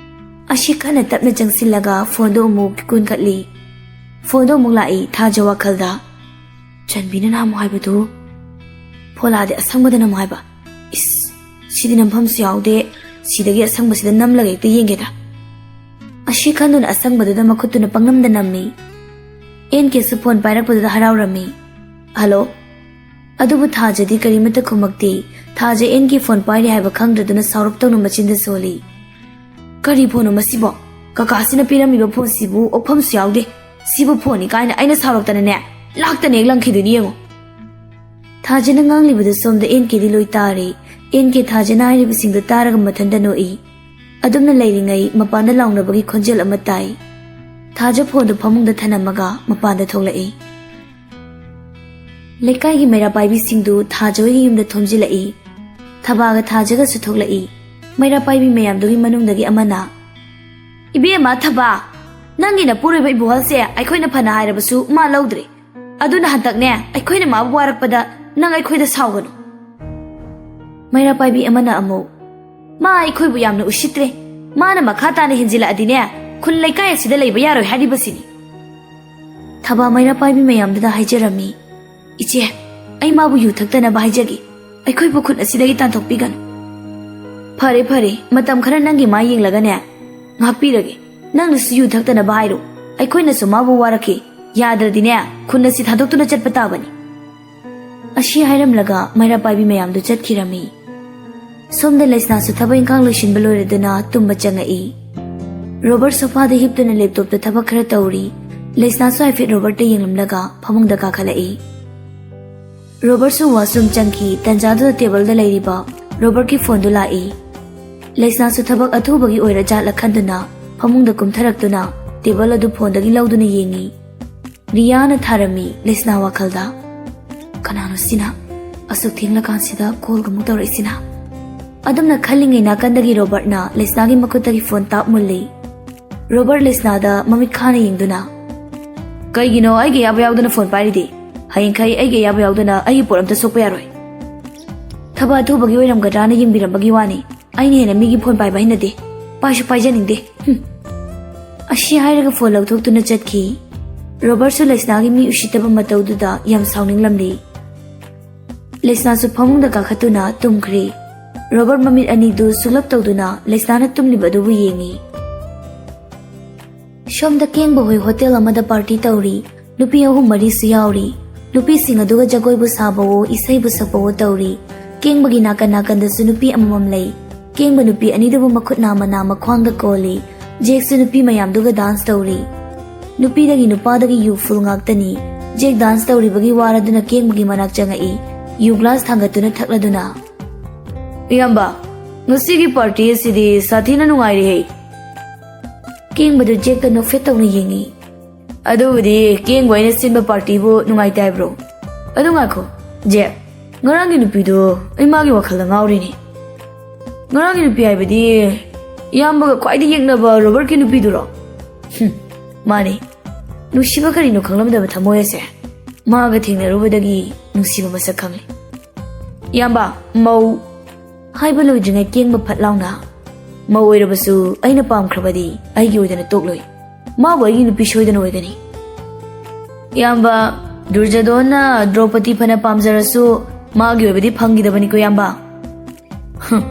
ꯑꯁꯤ ꯀꯟꯅ ꯇꯞꯅ ꯆꯪꯁꯤꯜꯂꯒ phone ꯗꯨ ꯑꯃꯨꯛ ꯀꯨꯟꯈꯠꯂꯤ꯫ Phone ꯗꯨ ꯑꯃꯨꯛ ꯂꯥꯛꯏ ꯊꯥꯖ ꯋꯥꯈꯜꯗ꯫ "ꯆꯟꯕꯤꯅ ꯅꯍꯥꯟꯃꯨꯛ ꯍꯥꯏꯕꯗꯨ ꯐꯣꯂꯥꯗꯤ ꯑꯁꯪꯕꯗ ꯅꯝꯃꯨ ꯍꯥꯏꯕ꯫ ꯏꯁ, ꯁꯤꯗꯤ ꯅꯝꯐꯝꯁꯨ ꯌꯥꯎꯗꯦ꯫ ꯁꯤꯗꯒꯤ ꯑꯁꯪꯕꯁꯤꯗ ꯅꯝꯂꯒ ꯍꯦꯛꯇ ꯌꯦꯡꯒꯦꯗ꯫" ꯑꯁꯤ ꯈꯟꯗꯨꯅ ꯑꯁꯪꯕꯗꯨꯗ ꯃꯈꯨꯠꯇꯨꯅ ꯄꯪꯅꯝꯗ ꯅꯝꯃꯤ꯫ ꯑꯦꯟ ꯀꯦꯁꯨ phone ꯄꯥꯏꯔꯛꯄꯗꯨꯗ ꯍꯔꯥꯎꯔꯝꯃꯤ꯫ "Hello?" ꯑꯗꯨꯕꯨ ꯊꯥꯖꯗꯤ ꯀꯔꯤꯃꯠꯇ ꯈꯨꯝꯃꯛꯇꯦ꯫ ꯊꯥꯖ ꯑꯦꯟ ꯀꯦ phone ꯄꯥꯏꯔꯤ ꯍꯥꯏꯕ ꯈꯪꯗ꯭ꯔꯗꯨꯅ ꯁꯥꯎꯔꯞ ꯇꯧꯅ ꯃꯆꯤꯟꯗ ꯁꯣꯜꯂꯤ꯫ "ꯀꯔꯤ phone ꯅꯣ ꯃꯁꯤꯕꯣ? ꯀꯀꯥꯁꯤꯅ ꯄꯤꯔꯝꯃꯤꯕ phone ꯁꯤꯕꯨ ꯑꯣꯛꯐꯝꯁꯨ ꯌꯥꯎꯗꯦ꯫ ꯁꯤꯕꯨ phone ꯅꯤ ꯀꯥꯏꯅ ꯑꯩꯅ ꯁꯥꯎꯔꯛꯇꯅꯅꯦ, ꯂꯥꯛꯇꯅ ꯍꯦꯛ ꯂꯪꯈꯤꯗꯣꯏꯅꯤ ꯌꯦꯡꯉꯨ꯫" ꯊꯥꯖꯅ ꯉꯥꯡꯂꯤꯕꯗꯨ ꯁꯣꯝꯗ ꯑꯦꯟ ꯀꯦꯗꯤ ꯂꯣꯏ ꯇꯥꯔꯦ꯫ ꯑꯦꯟ ꯀꯦ ꯊꯥꯖꯅ ꯍꯥꯏꯔꯤꯕꯁꯤꯡꯗꯨ ꯇꯥꯔꯒ ꯃꯊꯟꯇ ꯅꯣꯛꯏ꯫ ꯑꯗꯨꯝꯅ ꯂꯩꯔꯤꯉꯩ ꯃꯄꯥꯟꯗ ꯂꯥꯎꯅꯕꯒꯤ ꯈꯣꯟꯖꯦꯜ ꯑꯃ ꯇꯥꯏ꯫ ꯊꯥꯖ ꯐꯣꯟꯗꯨ ꯐꯃꯨꯡꯗ ꯊꯅꯝꯃꯒ ꯃꯄꯥꯟꯗ ꯊꯣꯛꯂꯛꯏ꯫ ꯂꯩꯀꯥꯏꯒꯤ ꯃꯩꯔꯥ ꯄꯥꯏꯕꯤꯁꯤꯡꯗꯨ ꯊꯥꯖ ꯍꯣꯏꯒꯤ ꯌꯨꯝꯗ ꯊꯣꯝꯖꯤꯜꯂꯛꯏ꯫ ꯊꯕꯥꯒ ꯊꯥꯖꯒꯁꯨ ꯊꯣꯛꯂꯛꯏ꯫ ꯃꯩꯔꯥ ꯄꯥꯏꯕꯤ ꯃꯌꯥꯝꯗꯨꯒꯤ ꯃꯅꯨꯡꯗꯒꯤ ꯑꯃꯅ, "ꯏꯕꯦꯝꯃ ꯊꯕꯥ, ꯅꯪꯒꯤ ꯅꯄꯨꯔꯣꯏꯕ ꯏꯕꯣꯍꯜꯁꯦ ꯑꯩꯈꯣꯏꯅ ꯐꯅ ꯍꯥꯏꯔꯕꯁꯨ ꯃꯥ ꯂꯧꯗ꯭ꯔꯦ꯫ ꯑꯗꯨꯅ ꯍꯟꯗꯛꯅꯦ ꯑꯩꯈꯣꯏꯅ ꯃꯥꯕꯨ ꯋꯥꯔꯛꯄꯗ ꯅꯪ ꯑꯩꯈꯣꯏꯗ ꯁꯥꯎꯒꯅꯨ꯫" ꯃꯩꯔꯥ ꯄꯥꯏꯕꯤ ꯑꯃꯅ ꯑꯃꯨꯛ, "ꯃꯥ ꯑꯩꯈꯣꯏꯕꯨ ꯌꯥꯝꯅ ꯎꯁꯤꯠꯇ꯭ꯔꯦ꯫ ꯃꯥꯅ ꯃꯈꯥ ꯇꯥꯅ ꯍꯦꯟꯖꯤꯜꯂꯛꯑꯗꯤꯅꯦ ꯈꯨꯟ ꯂꯩꯀꯥꯏ ꯑꯁꯤꯗ ꯂꯩꯕ ꯌꯥꯔꯣꯏ ꯍꯥꯏꯔꯤꯕꯁꯤꯅꯤ꯫" ꯊꯕꯥ ꯃꯩꯔꯥ ꯄꯥꯏꯕꯤ ꯃꯌꯥꯝꯗꯨꯗ ꯍꯥꯏꯖꯔꯝꯃꯤ, "ꯏꯆꯦ, ꯑꯩ ꯃꯥꯕꯨ ꯌꯨ ꯊꯛꯇꯅꯕ ꯍꯥꯏꯖꯒꯦ꯫ ꯑꯩꯈꯣꯏꯕꯨ ꯈꯨꯟ ꯑꯁꯤꯗꯒꯤ ꯇꯥꯟꯊꯣꯛꯄꯤꯒꯅꯨ꯫" "ꯐꯔꯦ ꯐꯔꯦ, ꯃꯇꯝ ꯈꯔ ꯅꯪꯒꯤ ꯃꯥ ꯌꯦꯡꯂꯒꯅꯦ ꯉꯥꯛꯄꯤꯔꯒꯦ꯫ ꯅꯪꯅꯁꯨ ꯌꯨ ꯊꯛꯇꯅꯕ ꯍꯥꯏꯔꯣ꯫ ꯑꯩꯈꯣꯏꯅꯁꯨ ꯃꯥꯕꯨ ꯋꯥꯔꯛꯈꯤ꯫ ꯌꯥꯗ꯭ꯔꯗꯤꯅꯦ ꯈꯨꯟ ꯑꯁꯤ ꯊꯥꯗꯣꯛꯇꯨꯅ ꯆꯠꯄ ꯇꯥꯕꯅꯤ꯫" ꯑꯁꯤ ꯍꯥꯏꯔꯝꯂꯒ ꯃꯩꯔꯥ ꯄꯥꯏꯕꯤ ꯃꯌꯥꯝꯗꯨ ꯆꯠꯈꯤꯔꯝꯃꯤ꯫ ꯁꯣꯝꯗ ꯂꯩꯁꯅꯥꯁꯨ ꯊꯕꯛ ꯏꯪꯈꯥꯡ ꯂꯣꯏꯁꯤꯟꯕ ꯂꯣꯏꯔꯗꯨꯅ ꯇꯨꯝꯕ ꯆꯪꯉꯛꯏ꯫ ꯔꯣꯕꯔꯠ ꯁꯣꯐꯥꯗ ꯍꯤꯞꯇꯨꯅ ꯂꯦꯞꯇꯣꯞꯇ ꯊꯕꯛ ꯈꯔ ꯇꯧꯔꯤ꯫ ꯂꯩꯁꯅꯥꯁꯨ ꯍꯥꯏꯐꯦꯠ ꯔꯣꯕꯔꯠꯇ ꯌꯦꯡꯂꯝꯂꯒ ꯐꯃꯨꯡꯗ ꯀꯥꯈꯠꯂꯛꯏ꯫ ꯔꯣꯕꯔꯠꯁꯨ ꯋꯥꯁꯔꯨꯝ ꯆꯪꯈꯤ꯫ ꯇꯟꯖꯥꯗꯨꯗ ꯇꯦꯕꯜꯗ ꯂꯩꯔꯤꯕ ꯔꯣꯕꯔꯠꯀꯤ ꯐꯣꯟꯗꯨ ꯂꯥꯛꯏ꯫ ꯂꯩꯁꯅꯥꯁꯨ ꯊꯕꯛ ꯑꯊꯨꯕꯒꯤ ꯑꯣꯏꯔ ꯖꯥꯠꯂ ꯈꯟꯗꯨꯅ ꯐꯃꯨꯡꯗ ꯀꯨꯝꯊꯔꯛꯇꯨꯅ ꯇꯦꯕꯜ ꯑꯗꯨ ꯐꯣꯟꯗꯒꯤ ꯂꯧꯗꯨꯅ ꯌꯦꯡꯉꯤ꯫ ꯔꯤꯌꯥꯅ ꯊꯥꯔꯝꯃꯤ ꯂꯩꯁꯅꯥ ꯋꯥꯈꯜꯗ꯫ "ꯀꯅꯥꯅꯣ ꯁꯤꯅ? ꯑꯁꯨꯛ ꯊꯦꯡꯂꯀꯥꯟꯁꯤꯗ ꯀꯣꯜꯒ ꯑꯃꯨꯛ ꯇꯧꯔꯛꯏꯁꯤꯅ?" ꯑꯗꯨꯝꯅ ꯈꯜꯂꯤꯉꯩ ꯅꯥꯀꯟꯗꯒꯤ ꯔꯣꯕꯔꯠꯅ ꯂꯩꯁꯅꯥꯒꯤ ꯃꯈꯨꯠꯇꯒꯤ ꯐꯣꯟ ꯇꯥꯞ ꯃꯨꯜꯂꯤ꯫ ꯔꯣꯕꯔꯠ ꯂꯩꯁꯅꯥꯗ ꯃꯃꯤꯠ ꯈꯥꯅ ꯌꯦꯡꯗꯨꯅ, "ꯀꯩꯒꯤꯅꯣ ꯑꯩꯒꯤ ꯑꯌꯥꯕ ꯌꯥꯎꯗꯅ ꯐꯣꯟ ꯄꯥꯏꯔꯤꯗꯤ? ꯍꯌꯦꯡꯈꯩ ꯑꯩꯒꯤ ꯑꯌꯥꯕ ꯌꯥꯎꯗꯅ ꯑꯩꯒꯤ ꯄꯣꯠ ꯑꯝꯇ ꯁꯣꯛꯄ ꯌꯥꯔꯣꯏ꯫" ꯊꯕꯛ ꯑꯊꯨꯕꯒꯤ ꯑꯣꯏꯔꯝꯒꯗ꯭ꯔꯥꯅ ꯌꯦꯡꯕꯤꯔꯝꯕꯒꯤ ꯋꯥꯅꯤ꯫ ꯑꯩꯅ ꯍꯦꯟꯅ ꯃꯤꯒꯤ ꯐꯣꯟ ꯄꯥꯏꯕ ꯍꯩꯅꯗꯦ꯫ ꯄꯥꯏꯁꯨ ꯄꯥꯏꯖꯅꯤꯡꯗꯦ꯫ ꯍꯨꯝ꯫ ꯑꯁꯤ ꯍꯥꯏꯔꯒ ꯐꯣꯟ ꯂꯧꯊꯣꯛꯇꯨꯅ ꯆꯠꯈꯤ꯫ ꯔꯣꯕꯔꯠꯁꯨ ꯂꯩꯁꯅꯥꯒꯤ ꯃꯤ ꯎꯁꯤꯠꯇꯕ ꯃꯇꯧꯗꯨꯗ ꯌꯥꯝ ꯁꯥꯎꯅꯤꯡꯂꯝꯂꯤ꯫ ꯂꯩꯁꯅꯥꯁꯨ ꯐꯃꯨꯡꯗ ꯀꯥꯈꯠꯇꯨꯅ ꯇꯨꯝꯈ꯭ꯔꯦ꯫ ꯔꯣꯕꯔꯠ ꯃꯃꯤꯠ ꯑꯅꯤꯗꯨ ꯁꯨꯛꯂꯞ ꯇꯧꯗꯨꯅ ꯂꯩꯁꯅꯥꯅ ꯇꯨꯝꯂꯤꯕ ꯑꯗꯨꯕꯨ ꯌꯦꯡꯉꯤ꯫ ꯁꯣꯝꯗ ꯀꯦꯡꯕ ꯍꯣꯏ ꯍꯣꯇꯦꯜ ꯑꯃꯗ ꯄꯥꯔꯇꯤ ꯇꯧꯔꯤ꯫ ꯅꯨꯄꯤ ꯑꯍꯨꯝ ꯃꯔꯤꯁꯨ ꯌꯥꯎꯔꯤ꯫ ꯅꯨꯄꯤꯁꯤꯡ ꯑꯗꯨꯒ ꯖꯒꯣꯏꯕꯨ ꯁꯥꯕꯋꯣ, ꯏꯁꯩꯕꯨ ꯁꯛꯄꯋꯣ ꯇꯧꯔꯤ꯫ ꯀꯦꯡꯕꯒꯤ ꯅꯥꯀꯟ ꯅꯥꯀꯟꯗꯁꯨ ꯅꯨꯄꯤ ꯑꯃꯃꯝ ꯂꯩ꯫ ꯀꯦꯡꯕ ꯅꯨꯄꯤ ꯑꯅꯤꯗꯨꯕꯨ ꯃꯈꯨꯠ ꯅꯥꯝꯃ ꯅꯥꯝꯃ ꯈ꯭ꯋꯥꯡꯗ ꯀꯣꯜꯂꯤ꯫ ꯖꯦꯛꯁꯨ ꯅꯨꯄꯤ ꯃꯌꯥꯝꯗꯨꯒ ꯗꯥꯟꯁ ꯇꯧꯔꯤ꯫ ꯅꯨꯄꯤꯗꯒꯤ ꯅꯨꯄꯥꯗꯒꯤ ꯌꯨ ꯐꯨꯜ ꯉꯥꯛꯇꯅꯤ꯫ ꯖꯦꯛ ꯗꯥꯟꯁ ꯇꯧꯔꯤꯕꯒꯤ ꯋꯥꯔꯗꯨꯅ ꯀꯦꯡꯕꯒꯤ ꯃꯅꯥꯛ ꯆꯪꯉꯛꯏ꯫ ꯌꯨ ꯒ꯭ꯂꯥꯁ ꯊꯥꯡꯒꯠꯇꯨꯅ ꯊꯛꯂꯗꯨꯅ, "ꯏꯌꯥꯝꯕ, ꯉꯁꯤꯒꯤ ꯄꯥꯔꯇꯤ ꯑꯁꯤꯗꯤ ꯁꯥꯊꯤꯅ ꯅꯨꯡꯉꯥꯏꯔꯦꯍꯦ!" ꯀꯦꯡꯕꯗꯨ ꯖꯦꯛꯇ ꯅꯣꯛꯐꯦꯠ ꯇꯧꯅ ꯌꯦꯡꯉꯤ꯫ "ꯑꯗꯨꯕꯨꯗꯤ ꯀꯦꯡꯕ ꯑꯩꯅ ꯁꯤꯟꯕ ꯄꯥꯔꯇꯤꯕꯨ ꯅꯨꯡꯉꯥꯏꯇꯦ ꯍꯥꯏꯕ꯭ꯔꯣ? ꯑꯗꯨ ꯉꯥꯏꯈꯣ, ꯖꯦꯛ, ꯉꯔꯥꯡꯒꯤ ꯅꯨꯄꯤꯗꯣ ꯑꯩ ꯃꯥꯒꯤ ꯋꯥꯈꯜꯗ ꯉꯥꯎꯔꯤꯅꯦ꯫" "ꯉꯔꯥꯡꯒꯤ ꯅꯨꯄꯤ ꯍꯥꯏꯕꯗꯤ ꯏꯌꯥꯝꯕꯒ ꯈ꯭ꯋꯥꯏꯗꯒꯤ ꯌꯦꯛꯅꯕ ꯔꯣꯕꯔꯠꯀꯤ ꯅꯨꯄꯤꯗꯨꯔꯣ?" "ꯍꯨꯝ, ꯃꯥꯅꯦ꯫ ꯅꯨꯡꯁꯤꯕ ꯀꯔꯤꯅꯣ ꯈꯪꯂꯝꯗꯕ ꯊꯃꯣꯏ ꯑꯁꯦ ꯃꯥꯒ ꯊꯦꯡꯅꯔꯨꯕꯗꯒꯤ ꯅꯨꯡꯁꯤꯕ ꯃꯁꯛ ꯈꯪꯂꯦ꯫" "ꯏꯌꯥꯝꯕ, ꯃꯧ" ꯍꯥꯏꯕ ꯂꯣꯏꯗ꯭ꯔꯤꯉꯩ ꯀꯦꯡꯕ ꯐꯠ ꯂꯥꯎꯅ, "ꯃꯧ ꯑꯣꯏꯔꯕꯁꯨ ꯑꯩꯅ ꯄꯥꯝꯈ꯭ꯔꯕꯗꯤ ꯑꯩꯒꯤ ꯑꯣꯏꯗꯅ ꯇꯣꯛꯂꯣꯏ꯫ ꯃꯥꯕꯨ ꯑꯩꯒꯤ ꯅꯨꯄꯤ ꯁꯣꯏꯗꯅ ꯑꯣꯏꯒꯅꯤ꯫" "ꯏꯌꯥꯝꯕ, ꯗꯨꯔꯖꯗꯣꯟꯅ ꯗ꯭ꯔꯧꯄꯗꯤ ꯐꯅ ꯄꯥꯝꯖꯔꯁꯨ ꯃꯥꯒꯤ ꯑꯣꯏꯕꯗꯤ ꯐꯪꯈꯤꯗꯕꯅꯤꯀꯣ ꯏꯌꯥꯝꯕ꯫" "ꯍꯨꯝ,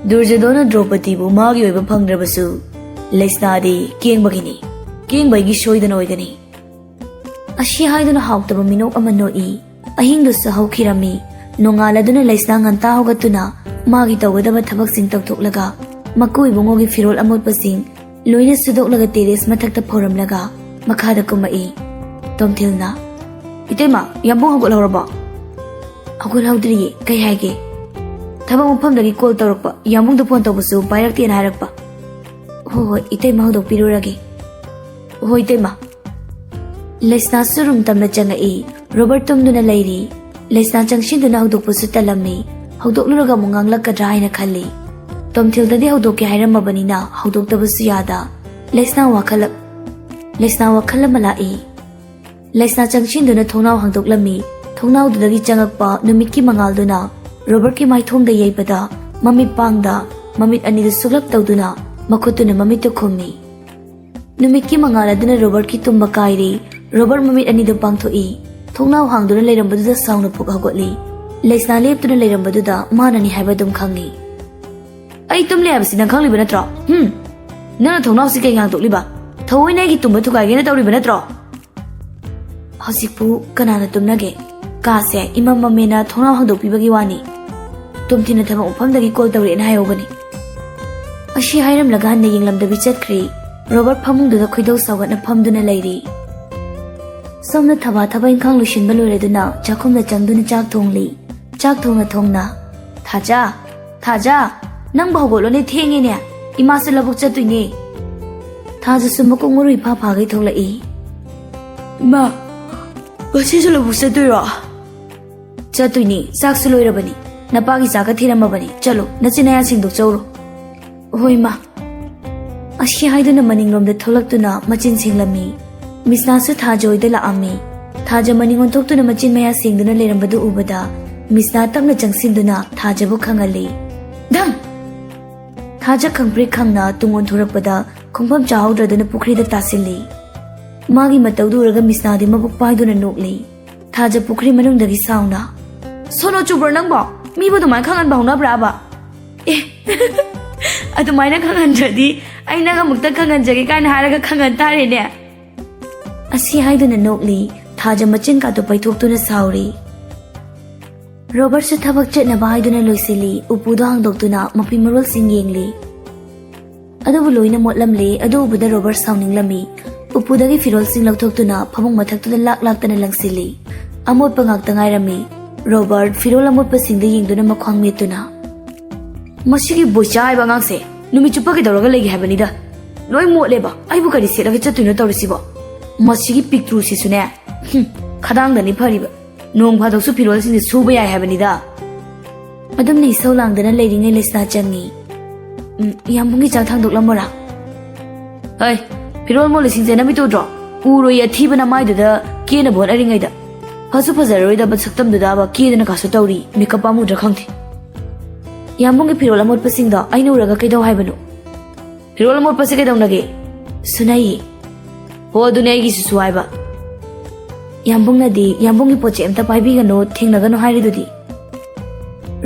ꯗꯨꯔꯖꯗꯣꯟꯅ ꯗ꯭ꯔꯧꯄꯗꯤꯕꯨ ꯃꯥꯒꯤ ꯑꯣꯏꯕ ꯐꯪꯗ꯭ꯔꯕꯁꯨ ꯂꯩꯁꯅꯥꯗꯤ ꯀꯦꯡꯕꯒꯤꯅꯤ꯫ ꯀꯦꯡꯕ ꯑꯩꯒꯤ ꯁꯣꯏꯗꯅ ꯑꯣꯏꯒꯅꯤ꯫" ꯑꯁꯤ ꯍꯥꯏꯗꯨꯅ ꯍꯥꯎꯇꯕ ꯃꯤꯅꯣꯛ ꯑꯃ ꯅꯣꯛꯏ꯫ ꯑꯍꯤꯡꯗꯨꯁꯨ ꯍꯧꯈꯤꯔꯝꯃꯤ꯫ ꯅꯣꯡꯉꯥꯜꯂꯗꯨꯅ ꯂꯩꯁꯅꯥ ꯉꯟꯇꯥ ꯍꯧꯒꯠꯇꯨꯅ ꯃꯥꯒꯤ ꯇꯧꯒꯗꯕ ꯊꯕꯛꯁꯤꯡ ꯇꯧꯊꯣꯛꯂꯒ ꯃꯀꯨ ꯏꯕꯨꯡꯉꯣꯒꯤ ꯐꯤꯔꯣꯜ ꯑꯃꯣꯠꯄꯁꯤꯡ ꯂꯣꯏꯅ ꯁꯨꯗꯣꯛꯂꯒ ꯇꯦꯔꯦꯁ ꯃꯊꯛꯇ ꯐꯧꯔꯝꯂꯒ ꯃꯈꯥꯗ ꯀꯨꯝꯃꯛꯏ꯫ ꯇꯣꯝꯊꯤꯜꯅ, "ꯏꯇꯩꯃ, ꯌꯥꯝꯕꯨꯡ ꯍꯧꯒꯠꯍꯧꯔꯕꯣ?" "ꯍꯧꯒꯠꯍꯧꯗ꯭ꯔꯤꯌꯦ꯫ ꯀꯩ ꯍꯥꯏꯒꯦ?" "ꯊꯕꯛ ꯃꯐꯝꯗꯒꯤ ꯀꯣꯜ ꯇꯧꯔꯛꯄ, ꯌꯥꯝꯕꯨꯡꯗ ꯐꯣꯟ ꯇꯧꯕꯁꯨ ꯄꯥꯏꯔꯛꯇꯦꯅ ꯍꯥꯏꯔꯛꯄ꯫" "ꯍꯣꯏ ꯍꯣꯏ, ꯏꯇꯩꯃ ꯍꯧꯗꯣꯛꯄꯤꯔꯨꯔꯒꯦ꯫" "ꯍꯣꯏ ꯏꯇꯩꯃ꯫" ꯂꯩꯁꯅꯥꯁꯨ ꯔꯨꯝ ꯇꯝꯅ ꯆꯪꯉꯛꯏ꯫ ꯔꯣꯕꯔꯠ ꯇꯨꯝꯗꯨꯅ ꯂꯩꯔꯤ꯫ ꯂꯩꯁꯅꯥ ꯆꯪꯁꯤꯟꯗꯨꯅ ꯍꯧꯗꯣꯛꯄꯁꯨ ꯇꯜꯂꯝꯃꯤ꯫ ꯍꯧꯗꯣꯛꯂꯨꯔꯒ ꯑꯃꯨꯛ ꯉꯥꯡꯂꯛꯀꯗ꯭ꯔꯥ ꯍꯥꯏꯅ ꯈꯜꯂꯤ꯫ ꯇꯣꯝꯊꯤꯜꯗꯗꯤ ꯍꯧꯗꯣꯛꯀꯦ ꯍꯥꯏꯔꯝꯃꯕꯅꯤꯅ ꯍꯧꯗꯣꯛꯇꯕꯁꯨ ꯌꯥꯗ꯫ ꯂꯩꯁꯅꯥ ꯋꯥꯈꯜ ꯂꯩꯁꯅꯥ ꯋꯥꯈꯜ ꯑꯃ ꯂꯥꯛꯏ꯫ ꯂꯩꯁꯅꯥ ꯆꯪꯁꯤꯟꯗꯨꯅ ꯊꯣꯡꯅꯥꯎ ꯍꯥꯡꯗꯣꯛꯂꯝꯃꯤ꯫ ꯊꯣꯡꯅꯥꯎꯗꯨꯗꯒꯤ ꯆꯪꯉꯛꯄ ꯅꯨꯃꯤꯠꯀꯤ ꯃꯉꯥꯜꯗꯨꯅ ꯔꯣꯕꯔꯠꯀꯤ ꯃꯥꯏꯊꯣꯡꯗ ꯌꯩꯕꯗ ꯃꯃꯤꯠ ꯄꯥꯡꯗ ꯃꯃꯤꯠ ꯑꯅꯤꯗꯨ ꯁꯨꯛꯂꯞ ꯇꯧꯗꯨꯅ ꯃꯈꯨꯠꯇꯨꯅ ꯃꯃꯤꯠꯇꯨ ꯈꯨꯝꯃꯤ꯫ ꯅꯨꯃꯤꯠꯀꯤ ꯃꯉꯥꯜ ꯑꯗꯨꯅ ꯔꯣꯕꯔꯠꯀꯤ ꯇꯨꯝꯕ ꯀꯥꯏꯔꯤ꯫ ꯔꯣꯕꯔꯠ ꯃꯃꯤꯠ ꯑꯅꯤꯗꯨ ꯄꯥꯡꯊꯣꯛꯏ꯫ ꯊꯣꯡꯅꯥꯎ ꯍꯥꯡꯗꯨꯅ ꯂꯩꯔꯝꯕꯗꯨꯗ ꯁꯥꯎꯅ ꯐꯨꯛ ꯍꯧꯒꯠꯂꯤ꯫ ꯂꯩꯁꯅꯥ ꯂꯦꯞꯇꯨꯅ ꯂꯩꯔꯝꯕꯗꯨꯗ ꯃꯥꯅꯅꯤ ꯍꯥꯏꯕ ꯑꯗꯨꯝ ꯈꯪꯏ꯫ "ꯑꯩ ꯇꯨꯝꯂꯤ ꯍꯥꯏꯕꯁꯤ ꯅꯪ ꯈꯪꯂꯤꯕ ꯅꯠꯇ꯭ꯔꯣ? ꯍꯨꯝ? ꯅꯪꯅ ꯊꯣꯡꯅꯥꯎꯁꯤ ꯀꯩ ꯍꯥꯡꯗꯣꯛꯂꯤꯕ? ꯊꯑꯣꯏꯅ ꯑꯩꯒꯤ ꯇꯨꯝꯕ ꯊꯨꯒꯥꯏꯒꯦꯅ ꯇꯧꯔꯤꯕ ꯅꯠꯇ꯭ꯔꯣ?" "ꯍꯧꯖꯤꯛꯄꯨ ꯀꯅꯥꯅ ꯇꯨꯝꯅꯒꯦ? ꯀꯥꯁꯦ ꯏꯃꯝ ꯃꯝꯃꯦꯅ ꯊꯣꯡꯅꯥꯎ ꯍꯥꯡꯗꯣꯛꯄꯤꯕꯒꯤ ꯋꯥꯅꯤ꯫" "ꯇꯣꯝꯊꯤꯟꯅ ꯊꯕꯛ ꯃꯐꯝꯗꯒꯤ ꯀꯣꯜ ꯇꯧꯔꯛꯑꯦꯅ ꯍꯥꯏꯍꯧꯕꯅꯤ꯫" ꯑꯁꯤ ꯍꯥꯏꯔꯝꯂꯒ ꯍꯟꯅ ꯌꯦꯡꯂꯝꯗꯕꯤ ꯆꯠꯈ꯭ꯔꯤ꯫ ꯔꯣꯕꯔꯠ ꯐꯃꯨꯡꯗꯨꯗ ꯈꯣꯏꯗꯧ ꯁꯥꯎꯒꯠꯅ ꯐꯝꯗꯨꯅ ꯂꯩꯔꯤ꯫ ꯁꯣꯝꯅ ꯊꯕꯥ ꯊꯕꯛ ꯏꯪꯈꯥꯡ ꯂꯣꯏꯁꯤꯟꯕ ꯂꯣꯏꯔꯗꯨꯅ ꯆꯥꯛꯈꯨꯝꯗ ꯆꯪꯗꯨꯅ ꯆꯥꯛ ꯊꯣꯡꯂꯤ꯫ ꯆꯥꯛ ꯊꯣꯡꯅ ꯊꯣꯡꯅ, "ꯊꯥꯖ, ꯊꯥꯖ, ꯅꯪꯕꯨ ꯍꯧꯒꯠꯂꯣꯅꯦ, ꯊꯦꯡꯉꯦꯅꯦ꯫ ꯏꯃꯥꯁꯨ ꯂꯧꯕꯨꯛ ꯆꯠꯇꯣꯏꯅꯦ꯫" ꯊꯥꯖꯁꯨ ꯃꯀꯣꯛ ꯃꯔꯨ ꯏꯐꯥ ꯐꯥꯒꯩ ꯊꯣꯛꯂꯛꯏ꯫ "ꯏꯃꯥ, ꯉꯁꯤꯁꯨ ꯂꯧꯕꯨꯛ ꯆꯠꯇꯣꯏꯔꯣ?" "ꯆꯠꯇꯣꯏꯅꯦ, ꯆꯥꯛꯁꯨ ꯂꯣꯏꯔꯕꯅꯤ꯫ ꯅꯄꯥꯒꯤ ꯆꯥꯛꯀ ꯊꯤꯔꯝꯃꯕꯅꯤ꯫ ꯆꯠꯂꯣ, ꯅꯆꯤꯟ ꯅꯌꯥ ꯁꯦꯡꯗꯣꯛꯆꯧꯔꯣ꯫" "ꯍꯣꯏ, ꯃꯥ꯫" ꯑꯁꯤ ꯍꯥꯏꯗꯨꯅ ꯃꯅꯤꯡꯂꯣꯝꯗ ꯊꯣꯛꯂꯛꯇꯨꯅ ꯃꯆꯤꯟ ꯁꯦꯡꯂꯝꯃꯤ꯫ ꯃꯤꯁꯅꯥꯁꯨ ꯊꯥꯖ ꯍꯣꯏꯗ ꯂꯥꯛꯑꯝꯃꯤ꯫ ꯊꯥꯖ ꯃꯅꯤꯡ ꯑꯣꯟꯊꯣꯛꯇꯨꯅ ꯃꯆꯤꯟ ꯃꯌꯥ ꯁꯦꯡꯗꯨꯅ ꯂꯩꯔꯝꯕꯗꯨ ꯎꯕꯗ ꯃꯤꯁꯅꯥ ꯇꯞꯅ ꯆꯪꯁꯤꯟꯗꯨꯅ ꯊꯥꯖꯕꯨ ꯈꯪꯍꯜꯂꯤ꯫ "ꯙꯝ!" ꯊꯥꯖ ꯈꯪꯄ꯭ꯔꯦꯛ ꯈꯪꯅ ꯇꯨꯡ ꯑꯣꯟꯊꯣꯔꯛꯄꯗ ꯈꯣꯡꯐꯝ ꯆꯥꯍꯧꯗ꯭ꯔꯗꯨꯅ ꯄꯨꯈ꯭ꯔꯤꯗ ꯇꯥꯁꯤꯜꯂꯤ꯫ ꯃꯥꯒꯤ ꯃꯇꯧꯗꯨ ꯎꯔꯒ ꯃꯤꯁꯅꯥꯗꯤ ꯃꯕꯨꯛ ꯄꯥꯏꯗꯨꯅ ꯅꯣꯛꯂꯤ꯫ ꯊꯥꯖ ꯄꯨꯈ꯭ꯔꯤ ꯃꯅꯨꯡꯗꯒꯤ ꯁꯥꯎꯅ, "ꯁꯣꯅꯣ ꯆꯨꯕ꯭ꯔꯣ ꯅꯪꯕꯣ? ꯃꯤꯕꯨ ꯑꯗꯨꯃꯥꯏꯅ ꯈꯪꯍꯟꯕ ꯍꯧꯅꯕ꯭ꯔꯥꯕ?" "ꯑꯦ, ꯑꯗꯨꯃꯥꯏꯅ ꯈꯪꯍꯟꯗ꯭ꯔꯗꯤ ꯑꯩ ꯅꯪ ꯑꯃꯨꯛꯇ ꯈꯪꯍꯟꯖꯒꯦ ꯀꯥꯏꯅ ꯍꯥꯏꯔꯒ ꯈꯪꯍꯟ ꯇꯥꯔꯦꯅꯦ꯫" ꯑꯁꯤ ꯍꯥꯏꯗꯨꯅ ꯅꯣꯛꯂꯤ꯫ ꯊꯥꯖ ꯃꯆꯤꯟ ꯀꯥꯇꯨ ꯄꯩꯊꯣꯛꯇꯨꯅ ꯁꯥꯎꯔꯤ꯫ ꯔꯣꯕꯔꯠꯁꯨ ꯊꯕꯛ ꯆꯠꯅꯕ ꯍꯥꯏꯗꯨꯅ ꯂꯣꯏꯁꯤꯜꯂꯤ꯫ ꯎꯄꯨꯗꯣ ꯍꯥꯡꯗꯣꯛꯇꯨꯅ ꯃꯐꯤ ꯃꯔꯣꯜꯁꯤꯡ ꯌꯦꯡꯂꯤ꯫ ꯑꯗꯨꯕꯨ ꯂꯣꯏꯅ ꯃꯣꯠꯂꯝꯂꯦ꯫ ꯑꯗꯨ ꯎꯕꯗ ꯔꯣꯕꯔꯠ ꯁꯥꯎꯅꯤꯡꯂꯝꯃꯤ꯫ ꯎꯄꯨꯗꯒꯤ ꯐꯤꯔꯣꯜꯁꯤꯡ ꯂꯧꯊꯣꯛꯇꯨꯅ ꯐꯃꯨꯡ ꯃꯊꯛꯇꯨꯗ ꯂꯥꯛ ꯂꯥꯛꯇꯅ ꯂꯪꯁꯤꯜꯂꯤ꯫ ꯑꯃꯣꯠꯄ ꯉꯥꯛꯇ ꯉꯥꯏꯔꯝꯃꯤ꯫ ꯔꯣꯕꯔꯠ ꯐꯤꯔꯣꯜ ꯑꯃꯣꯠꯄꯁꯤꯡꯗ ꯌꯦꯡꯗꯨꯅ ꯃꯈ꯭ꯋꯥꯡ ꯃꯦꯠꯇꯨꯅ, "ꯃꯁꯤꯒꯤ ꯕꯣꯏꯆꯥ ꯍꯥꯏꯕ ꯑꯉꯥꯡꯁꯦ ꯅꯨꯃꯤꯠ ꯆꯨꯞꯄ ꯀꯩꯗꯧꯔꯒ ꯂꯩꯒꯦ ꯍꯥꯏꯕꯅꯤꯗ? ꯂꯣꯏ ꯃꯣꯠꯂꯦꯕ꯫ ꯑꯩꯕꯨ ꯀꯔꯤ ꯁꯦꯠꯂꯒ ꯆꯠꯇꯣꯏꯅꯣ ꯇꯧꯔꯤꯁꯤꯕꯣ? ꯃꯁꯤꯒꯤ ꯄꯤꯛꯇ꯭ꯔꯨꯁꯤꯁꯨꯅꯦ꯫ ꯍꯨꯝ, ꯈꯗꯥꯡꯗꯅꯤ ꯐꯔꯤꯕ꯫ ꯅꯣꯡ ꯐꯥꯗꯣꯛꯁꯨ ꯐꯤꯔꯣꯜꯁꯤꯡꯁꯦ ꯁꯨꯕ ꯌꯥꯏ ꯍꯥꯏꯕꯅꯤꯗ꯫" ꯑꯗꯨꯝꯅ ꯏꯁꯧ ꯂꯥꯡꯗꯅ ꯂꯩꯔꯤꯉꯩ ꯂꯩꯁꯅꯥ ꯆꯪꯉꯤ꯫ "ꯎꯝ, ꯌꯥꯝꯕꯨꯡꯒꯤ ꯆꯥꯛ ꯊꯥꯡꯗꯣꯛꯂꯝꯃꯣꯔꯥ?" "ꯍꯩ, ꯐꯤꯔꯣꯜ ꯃꯣꯠꯂꯤꯁꯤꯡꯁꯦ ꯅꯃꯤꯠ ꯎꯗ꯭ꯔꯣ? ꯎꯔꯣꯏ, ꯑꯊꯤꯕ ꯅꯃꯥꯏꯗꯨꯗ ꯀꯦꯅꯕ ꯍꯣꯠꯅꯔꯤꯉꯩꯗ꯫ ꯐꯁꯨ ꯐꯖꯔꯔꯣꯏꯗꯕ ꯁꯛꯇꯝꯗꯨꯗꯕ ꯀꯦꯗꯅ ꯀꯥꯁꯨ ꯇꯧꯔꯤ, ꯃꯦꯀꯞ ꯄꯥꯝꯃꯨꯗ꯭ꯔꯥ ꯈꯪꯗꯦ꯫" "ꯌꯥꯝꯕꯨꯡꯒꯤ ꯐꯤꯔꯣꯜ ꯑꯃꯣꯠꯄꯁꯤꯡꯗꯣ ꯑꯩꯅ ꯎꯔꯒ ꯀꯩꯗꯧ ꯍꯥꯏꯕꯅꯣ?" "ꯐꯤꯔꯣꯜ ꯑꯃꯣꯠꯄꯁꯦ ꯀꯩꯗꯧꯅꯒꯦ?" "ꯁꯨꯅꯩꯌꯦ꯫" "ꯍꯣ, ꯑꯗꯨꯅꯦ ꯑꯩꯒꯤꯁꯤꯁꯨ ꯍꯥꯏꯕ꯫" "ꯌꯥꯝꯕꯨꯡꯅꯗꯤ ꯌꯥꯝꯕꯨꯡꯒꯤ ꯄꯣꯠ ꯆꯩ ꯑꯝꯇ ꯄꯥꯏꯕꯤꯒꯅꯨ, ꯊꯦꯡꯅꯒꯅꯨ ꯍꯥꯏꯔꯤꯗꯨꯗꯤ?"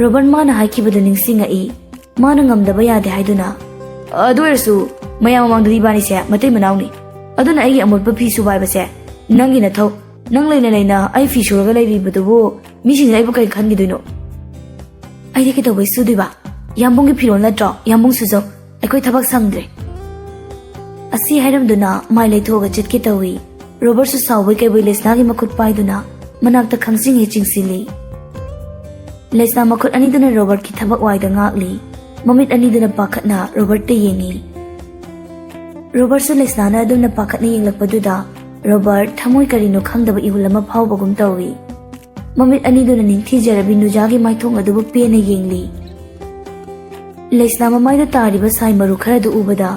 ꯔꯣꯕꯔꯠ ꯃꯥꯅ ꯍꯥꯏꯈꯤꯕꯗꯨ ꯅꯤꯡꯁꯤꯡꯉꯛꯏ꯫ ꯃꯥꯅ ꯉꯝꯗꯕ ꯌꯥꯗꯦ ꯍꯥꯏꯗꯨꯅ꯫ "ꯑꯗꯨ ꯑꯣꯏꯔꯁꯨ ꯃꯌꯥꯝ ꯃꯃꯥꯡꯗꯗꯤ ꯏꯕꯥꯅꯤꯁꯦ ꯃꯇꯩ ꯃꯅꯥꯎꯅꯤ꯫ ꯑꯗꯨꯅ ꯑꯩꯒꯤ ꯑꯃꯣꯠꯄ ꯐꯤ ꯁꯨꯕ ꯍꯥꯏꯕꯁꯦ ꯅꯪꯒꯤ ꯅꯊꯧ꯫ ꯅꯪ ꯂꯩꯅ ꯂꯩꯅ ꯑꯩ ꯐꯤ ꯁꯨꯔꯒ ꯂꯩꯔꯤꯕꯗꯨꯕꯨ ꯃꯤꯁꯤꯡꯅ ꯑꯩꯕꯨ ꯀꯔꯤ ꯈꯟꯈꯤꯗꯣꯏꯅꯣ?" "ꯑꯩꯗꯤ ꯀꯩꯗꯧꯕꯩ ꯁꯨꯗꯣꯏꯕ? ꯌꯥꯝꯕꯨꯡꯒꯤ ꯐꯤꯔꯣꯜ ꯅꯠꯇ꯭ꯔꯣ? ꯌꯥꯝꯕꯨꯡ ꯁꯨꯖꯧ꯫ ꯑꯩꯈꯣꯏ ꯊꯕꯛ ꯁꯪꯗ꯭ꯔꯦ꯫" ꯑꯁꯤ ꯍꯥꯏꯔꯝꯗꯨꯅ ꯃꯥꯏ ꯂꯩꯊꯣꯛꯑꯒ ꯆꯠꯀꯦ ꯇꯧꯏ꯫ ꯔꯣꯕꯔꯠꯁꯨ ꯁꯥꯎꯕꯣꯏ ꯀꯩꯕꯣꯏ ꯂꯦꯁꯅꯥꯒꯤ ꯃꯈꯨꯠ ꯄꯥꯏꯗꯨꯅ ꯃꯅꯥꯛꯇ ꯈꯪꯆꯤꯡ ꯍꯦꯛ ꯆꯤꯡꯁꯤꯜꯂꯤ꯫ ꯂꯦꯁꯅꯥ ꯃꯈꯨꯠ ꯑꯅꯤꯗꯨꯅ ꯔꯣꯕꯔꯠꯀꯤ ꯊꯕꯛ ꯋꯥꯏꯗ ꯉꯥꯛꯂꯤ꯫ ꯃꯃꯤꯠ ꯑꯅꯤꯗꯨꯅ ꯄꯥꯈꯠꯅ ꯔꯣꯕꯔꯠꯇ ꯌꯦꯡꯉꯤ꯫ ꯔꯣꯕꯔꯠꯁꯨ ꯂꯦꯁꯅꯥꯅ ꯑꯗꯨꯝꯅ ꯄꯥꯈꯠꯅ ꯌꯦꯡꯂꯛꯄꯗꯨꯗ ꯔꯣꯕꯔꯠ ꯊꯃꯣꯏ ꯀꯔꯤꯅꯣ ꯈꯪꯗꯕ ꯏꯍꯨꯜ ꯑꯃ ꯐꯥꯎꯕꯒꯨꯝ ꯇꯧꯏ꯫ ꯃꯃꯤꯠ ꯑꯅꯤꯗꯨꯅ ꯅꯤꯡꯊꯤꯖꯔꯕꯤ ꯅꯨꯖꯥꯒꯤ ꯃꯥꯏꯊꯣꯡ ꯑꯗꯨꯕꯨ ꯄꯦꯟꯅ ꯌꯦꯡꯂꯤ꯫ ꯂꯦꯁꯅꯥ ꯃꯃꯥꯏꯗ ꯇꯥꯔꯤꯕ ꯁꯥꯏ ꯃꯔꯨ ꯈꯔꯗꯨ ꯎꯕꯗ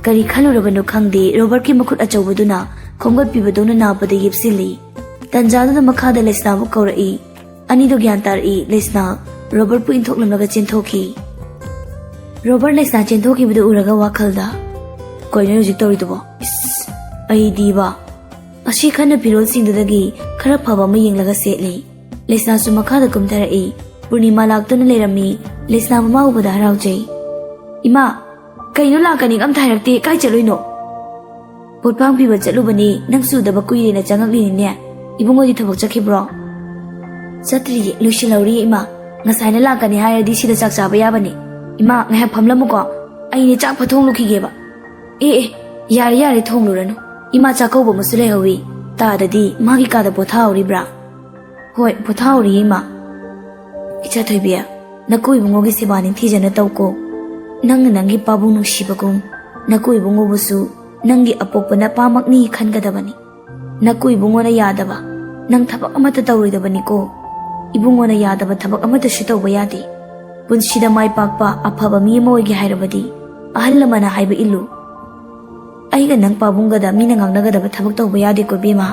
ꯀꯔꯤ ꯈꯜꯂꯨꯔꯕꯅꯣ ꯈꯪꯗꯦ, ꯔꯣꯕꯔꯠꯀꯤ ꯃꯈꯨꯠ ꯑꯆꯧꯕꯗꯨꯅ ꯈꯣꯝꯒꯠꯄꯤꯕꯗꯧꯅ ꯅꯥꯄꯗ ꯌꯦꯞꯁꯤꯜꯂꯤ꯫ ꯇꯟꯖꯥꯗꯨꯗ ꯃꯈꯥꯗ ꯂꯦꯁꯅꯥꯕꯨ ꯀꯧꯔꯛꯏ꯫ ꯑꯅꯤꯗꯨ ꯒ꯭ꯌꯥꯟ ꯇꯥꯔꯛꯏ꯫ ꯂꯦꯁꯅꯥ ꯔꯣꯕꯔꯠꯄꯨ ꯏꯟꯊꯣꯛꯂꯝꯂꯒ ꯆꯦꯟꯊꯣꯛꯈꯤ꯫ ꯔꯣꯕꯔꯠ ꯂꯦꯁꯅꯥ ꯆꯦꯟꯊꯣꯛꯈꯤꯕꯗꯨ ꯎꯔꯒ ꯋꯥꯈꯜꯗ, "ꯀꯩꯅꯣ ꯍꯧꯖꯤꯛ ꯇꯧꯔꯤꯗꯨꯕꯣ? ꯏꯁ, ꯑꯩꯗꯤꯕ!" ꯑꯁꯤ ꯈꯟꯅ ꯐꯤꯔꯣꯜꯁꯤꯡꯗꯨꯗꯒꯤ ꯈꯔ ꯐꯕ ꯑꯃ ꯌꯦꯡꯂꯒ ꯁꯦꯠꯂꯤ꯫ ꯂꯦꯁꯅꯥꯁꯨ ꯃꯈꯥꯗ ꯀꯨꯝꯊꯔꯛꯏ꯫ ꯄꯨꯔꯅꯤꯃꯥ ꯂꯥꯛꯇꯨꯅ ꯂꯩꯔꯝꯃꯤ꯫ ꯂꯦꯁꯅꯥ ꯃꯃꯥ ꯎꯕꯗ ꯍꯔꯥꯎꯖꯩ꯫ "ꯏꯃꯥ, ꯀꯩꯅꯣ ꯂꯥꯛꯀꯅꯤ ꯑꯝꯇ ꯍꯥꯏꯔꯛꯇꯦ, ꯀꯥꯏ ꯆꯠꯂꯨꯏꯅꯣ?" "ꯄꯣꯠ ꯄꯥꯡ ꯄꯤꯕ ꯆꯠꯂꯨꯕꯅꯤ, ꯅꯪꯁꯨ ꯎꯗꯕ ꯀꯨꯏꯔꯦꯅ ꯆꯪꯉꯛꯂꯤꯅꯤꯅꯦ꯫ ꯏꯕꯨꯡꯉꯣꯗꯤ ꯊꯕꯛ ꯆꯠꯈꯤꯕ꯭ꯔꯣ?" "ꯆꯠꯇ꯭ꯔꯤꯌꯦ, ꯂꯣꯏꯁꯤꯜꯍꯧꯔꯤꯌꯦ ꯏꯃꯥ꯫ ꯉꯁꯥꯏꯅ ꯂꯥꯛꯀꯅꯤ ꯍꯥꯏꯔꯗꯤ ꯁꯤꯗ ꯆꯥꯛ ꯆꯥꯕ ꯌꯥꯕꯅꯤ꯫ ꯏꯃꯥ, ꯉꯥꯏꯍꯥꯛ ꯐꯝꯂꯝꯃꯨꯀꯣ, ꯑꯩꯅꯦ ꯆꯥꯛ ꯐꯠ ꯊꯣꯡꯂꯨꯈꯤꯒꯦꯕ꯫" "ꯑꯦ ꯑꯦ, ꯌꯥꯔꯦ ꯌꯥꯔꯦ, ꯊꯣꯡꯂꯨꯔꯅꯨ꯫ ꯏꯃꯥ ꯆꯥꯛꯀꯧꯕ ꯑꯃꯁꯨ ꯂꯩꯍꯧꯋꯤ꯫ ꯇꯥꯗꯗꯤ ꯃꯥꯒꯤ ꯀꯥꯗ ꯄꯣꯊꯥꯍꯧꯔꯤꯕ꯭ꯔꯥ?" "ꯍꯣꯏ, ꯄꯣꯊꯥꯍꯧꯔꯤꯌꯦ ꯏꯃꯥ꯫" "ꯏꯆꯥ ꯊꯣꯏꯕꯤ, ꯅꯀꯨ ꯏꯕꯨꯡꯉꯣꯒꯤ ꯁꯦꯕꯥ ꯅꯤꯡꯊꯤꯖꯅ ꯇꯧꯀꯣ꯫ ꯅꯪꯅ ꯅꯪꯒꯤ ꯄꯥꯕꯨꯡ ꯅꯨꯡꯁꯤꯕꯒꯨꯝ ꯅꯀꯨ ꯏꯕꯨꯡꯉꯣꯕꯨꯁꯨ ꯅꯪꯒꯤ ꯑꯄꯣꯛꯄ ꯅꯄꯥꯃꯛꯅꯤ ꯈꯟꯒꯗꯕꯅꯤ꯫ ꯅꯀꯨ ꯏꯕꯨꯡꯉꯣꯅ ꯌꯥꯗꯕ ꯅꯪ ꯊꯕꯛ ꯑꯃꯠꯇ ꯇꯧꯔꯣꯏꯗꯕꯅꯤꯀꯣ꯫ ꯏꯕꯨꯡꯉꯣꯅ ꯌꯥꯗꯕ ꯊꯕꯛ ꯑꯃꯠꯇꯁꯨ ꯇꯧꯕ ꯌꯥꯗꯦ꯫ ꯄꯨꯟꯁꯤꯗ ꯃꯥꯏ ꯄꯥꯛꯄ ꯑꯐꯕ ꯃꯤ ꯑꯃ ꯑꯣꯏꯒꯦ ꯍꯥꯏꯔꯕꯗꯤ ꯑꯍꯜ ꯂꯃꯟꯅ ꯍꯥꯏꯕ ꯏꯜꯂꯨ꯫ ꯑꯩꯒ ꯅꯪ ꯄꯥꯕꯨꯡꯒꯗ ꯃꯤꯅ ꯉꯥꯡꯅꯒꯗꯕ ꯊꯕꯛ ꯇꯧꯕ ꯌꯥꯗꯦꯀꯣ ꯏꯕꯦꯝꯃ꯫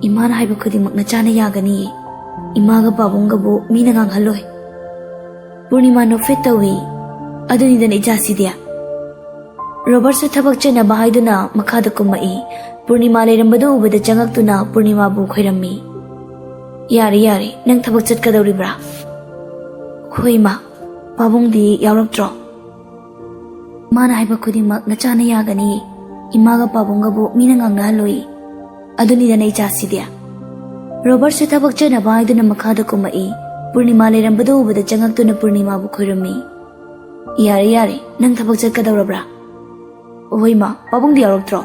ꯏꯃꯥꯅ ꯍꯥꯏꯕ ꯈꯨꯗꯤꯡꯃꯛ ꯅꯆꯥꯅ ꯌꯥꯒꯅꯤ꯫" "ꯏꯃꯥꯒ ꯄꯥꯕꯨꯡꯒꯕꯨ ꯃꯤꯅ ꯉꯥꯡꯍꯜꯂꯣꯏ꯫" ꯄꯨꯔꯅꯤꯃꯥ ꯅꯣꯛꯐꯦꯠ ꯇꯧꯏ꯫ "ꯑꯗꯨꯅꯤꯗꯅ ꯏꯆꯥꯁꯤꯗꯤ꯫" ꯔꯣꯕꯔꯠꯁꯨ ꯊꯕꯛ ꯆꯠꯅꯕ ꯍꯥꯏꯗꯨꯅ ꯃꯈꯥꯗ ꯀꯨꯝꯃꯛꯏ꯫ ꯄꯨꯔꯅꯤꯃꯥ ꯂꯩꯔꯝꯕꯗꯨ ꯎꯕꯗ ꯆꯪꯉꯛꯇꯨꯅ ꯄꯨꯔꯅꯤꯃꯥꯕꯨ ꯈꯣꯏꯔꯝꯃꯤ꯫ "ꯌꯥꯔꯦ, ꯌꯥꯔꯦ, ꯅꯪ ꯊꯕꯛ ꯆꯠꯀꯗꯧꯔꯤꯕ꯭ꯔꯥ?" "ꯍꯣꯏ ꯏꯃꯥ꯫" "ꯄꯥꯕꯨꯡꯗꯤ ꯌꯥꯎꯔꯛꯇ꯭ꯔꯣ?" "ꯃꯥꯅ ꯍꯥꯏꯕ ꯈꯨꯗꯤꯡꯃꯛ ꯅꯆꯥꯅ ꯌꯥꯒꯅꯤ꯫ ꯏꯃꯥꯒ ꯄꯥꯕꯨꯡꯒꯕꯨ ꯃꯤꯅ ꯉꯥꯡꯅꯍꯜꯂꯣꯏ꯫ ꯑꯗꯨꯅꯤꯗꯅ ꯏꯆꯥꯁꯤꯗꯤ꯫" ꯔꯣꯕꯔꯠꯁꯨ ꯊꯕꯛ ꯆꯠꯅꯕ ꯍꯥꯏꯗꯨꯅ ꯃꯈꯥꯗ ꯀꯨꯝꯃꯛꯏ꯫ ꯄꯨꯔꯅꯤꯃꯥ ꯂꯩꯔꯝꯕꯗꯨ ꯎꯕꯗ ꯆꯪꯉꯛꯇꯨꯅ ꯄꯨꯔꯅꯤꯃꯥꯕꯨ ꯈꯣꯏꯔꯝꯃꯤ꯫ "ꯌꯥꯔꯦ, ꯌꯥꯔꯦ, ꯅꯪ ꯊꯕꯛ ꯆꯠꯀꯗꯧꯔꯕ꯭ꯔꯥ?" "ꯍꯣꯏ ꯏꯃꯥ, ꯄꯥꯕꯨꯡꯗꯤ ꯌꯥꯎꯔꯛꯇ꯭ꯔꯣ?"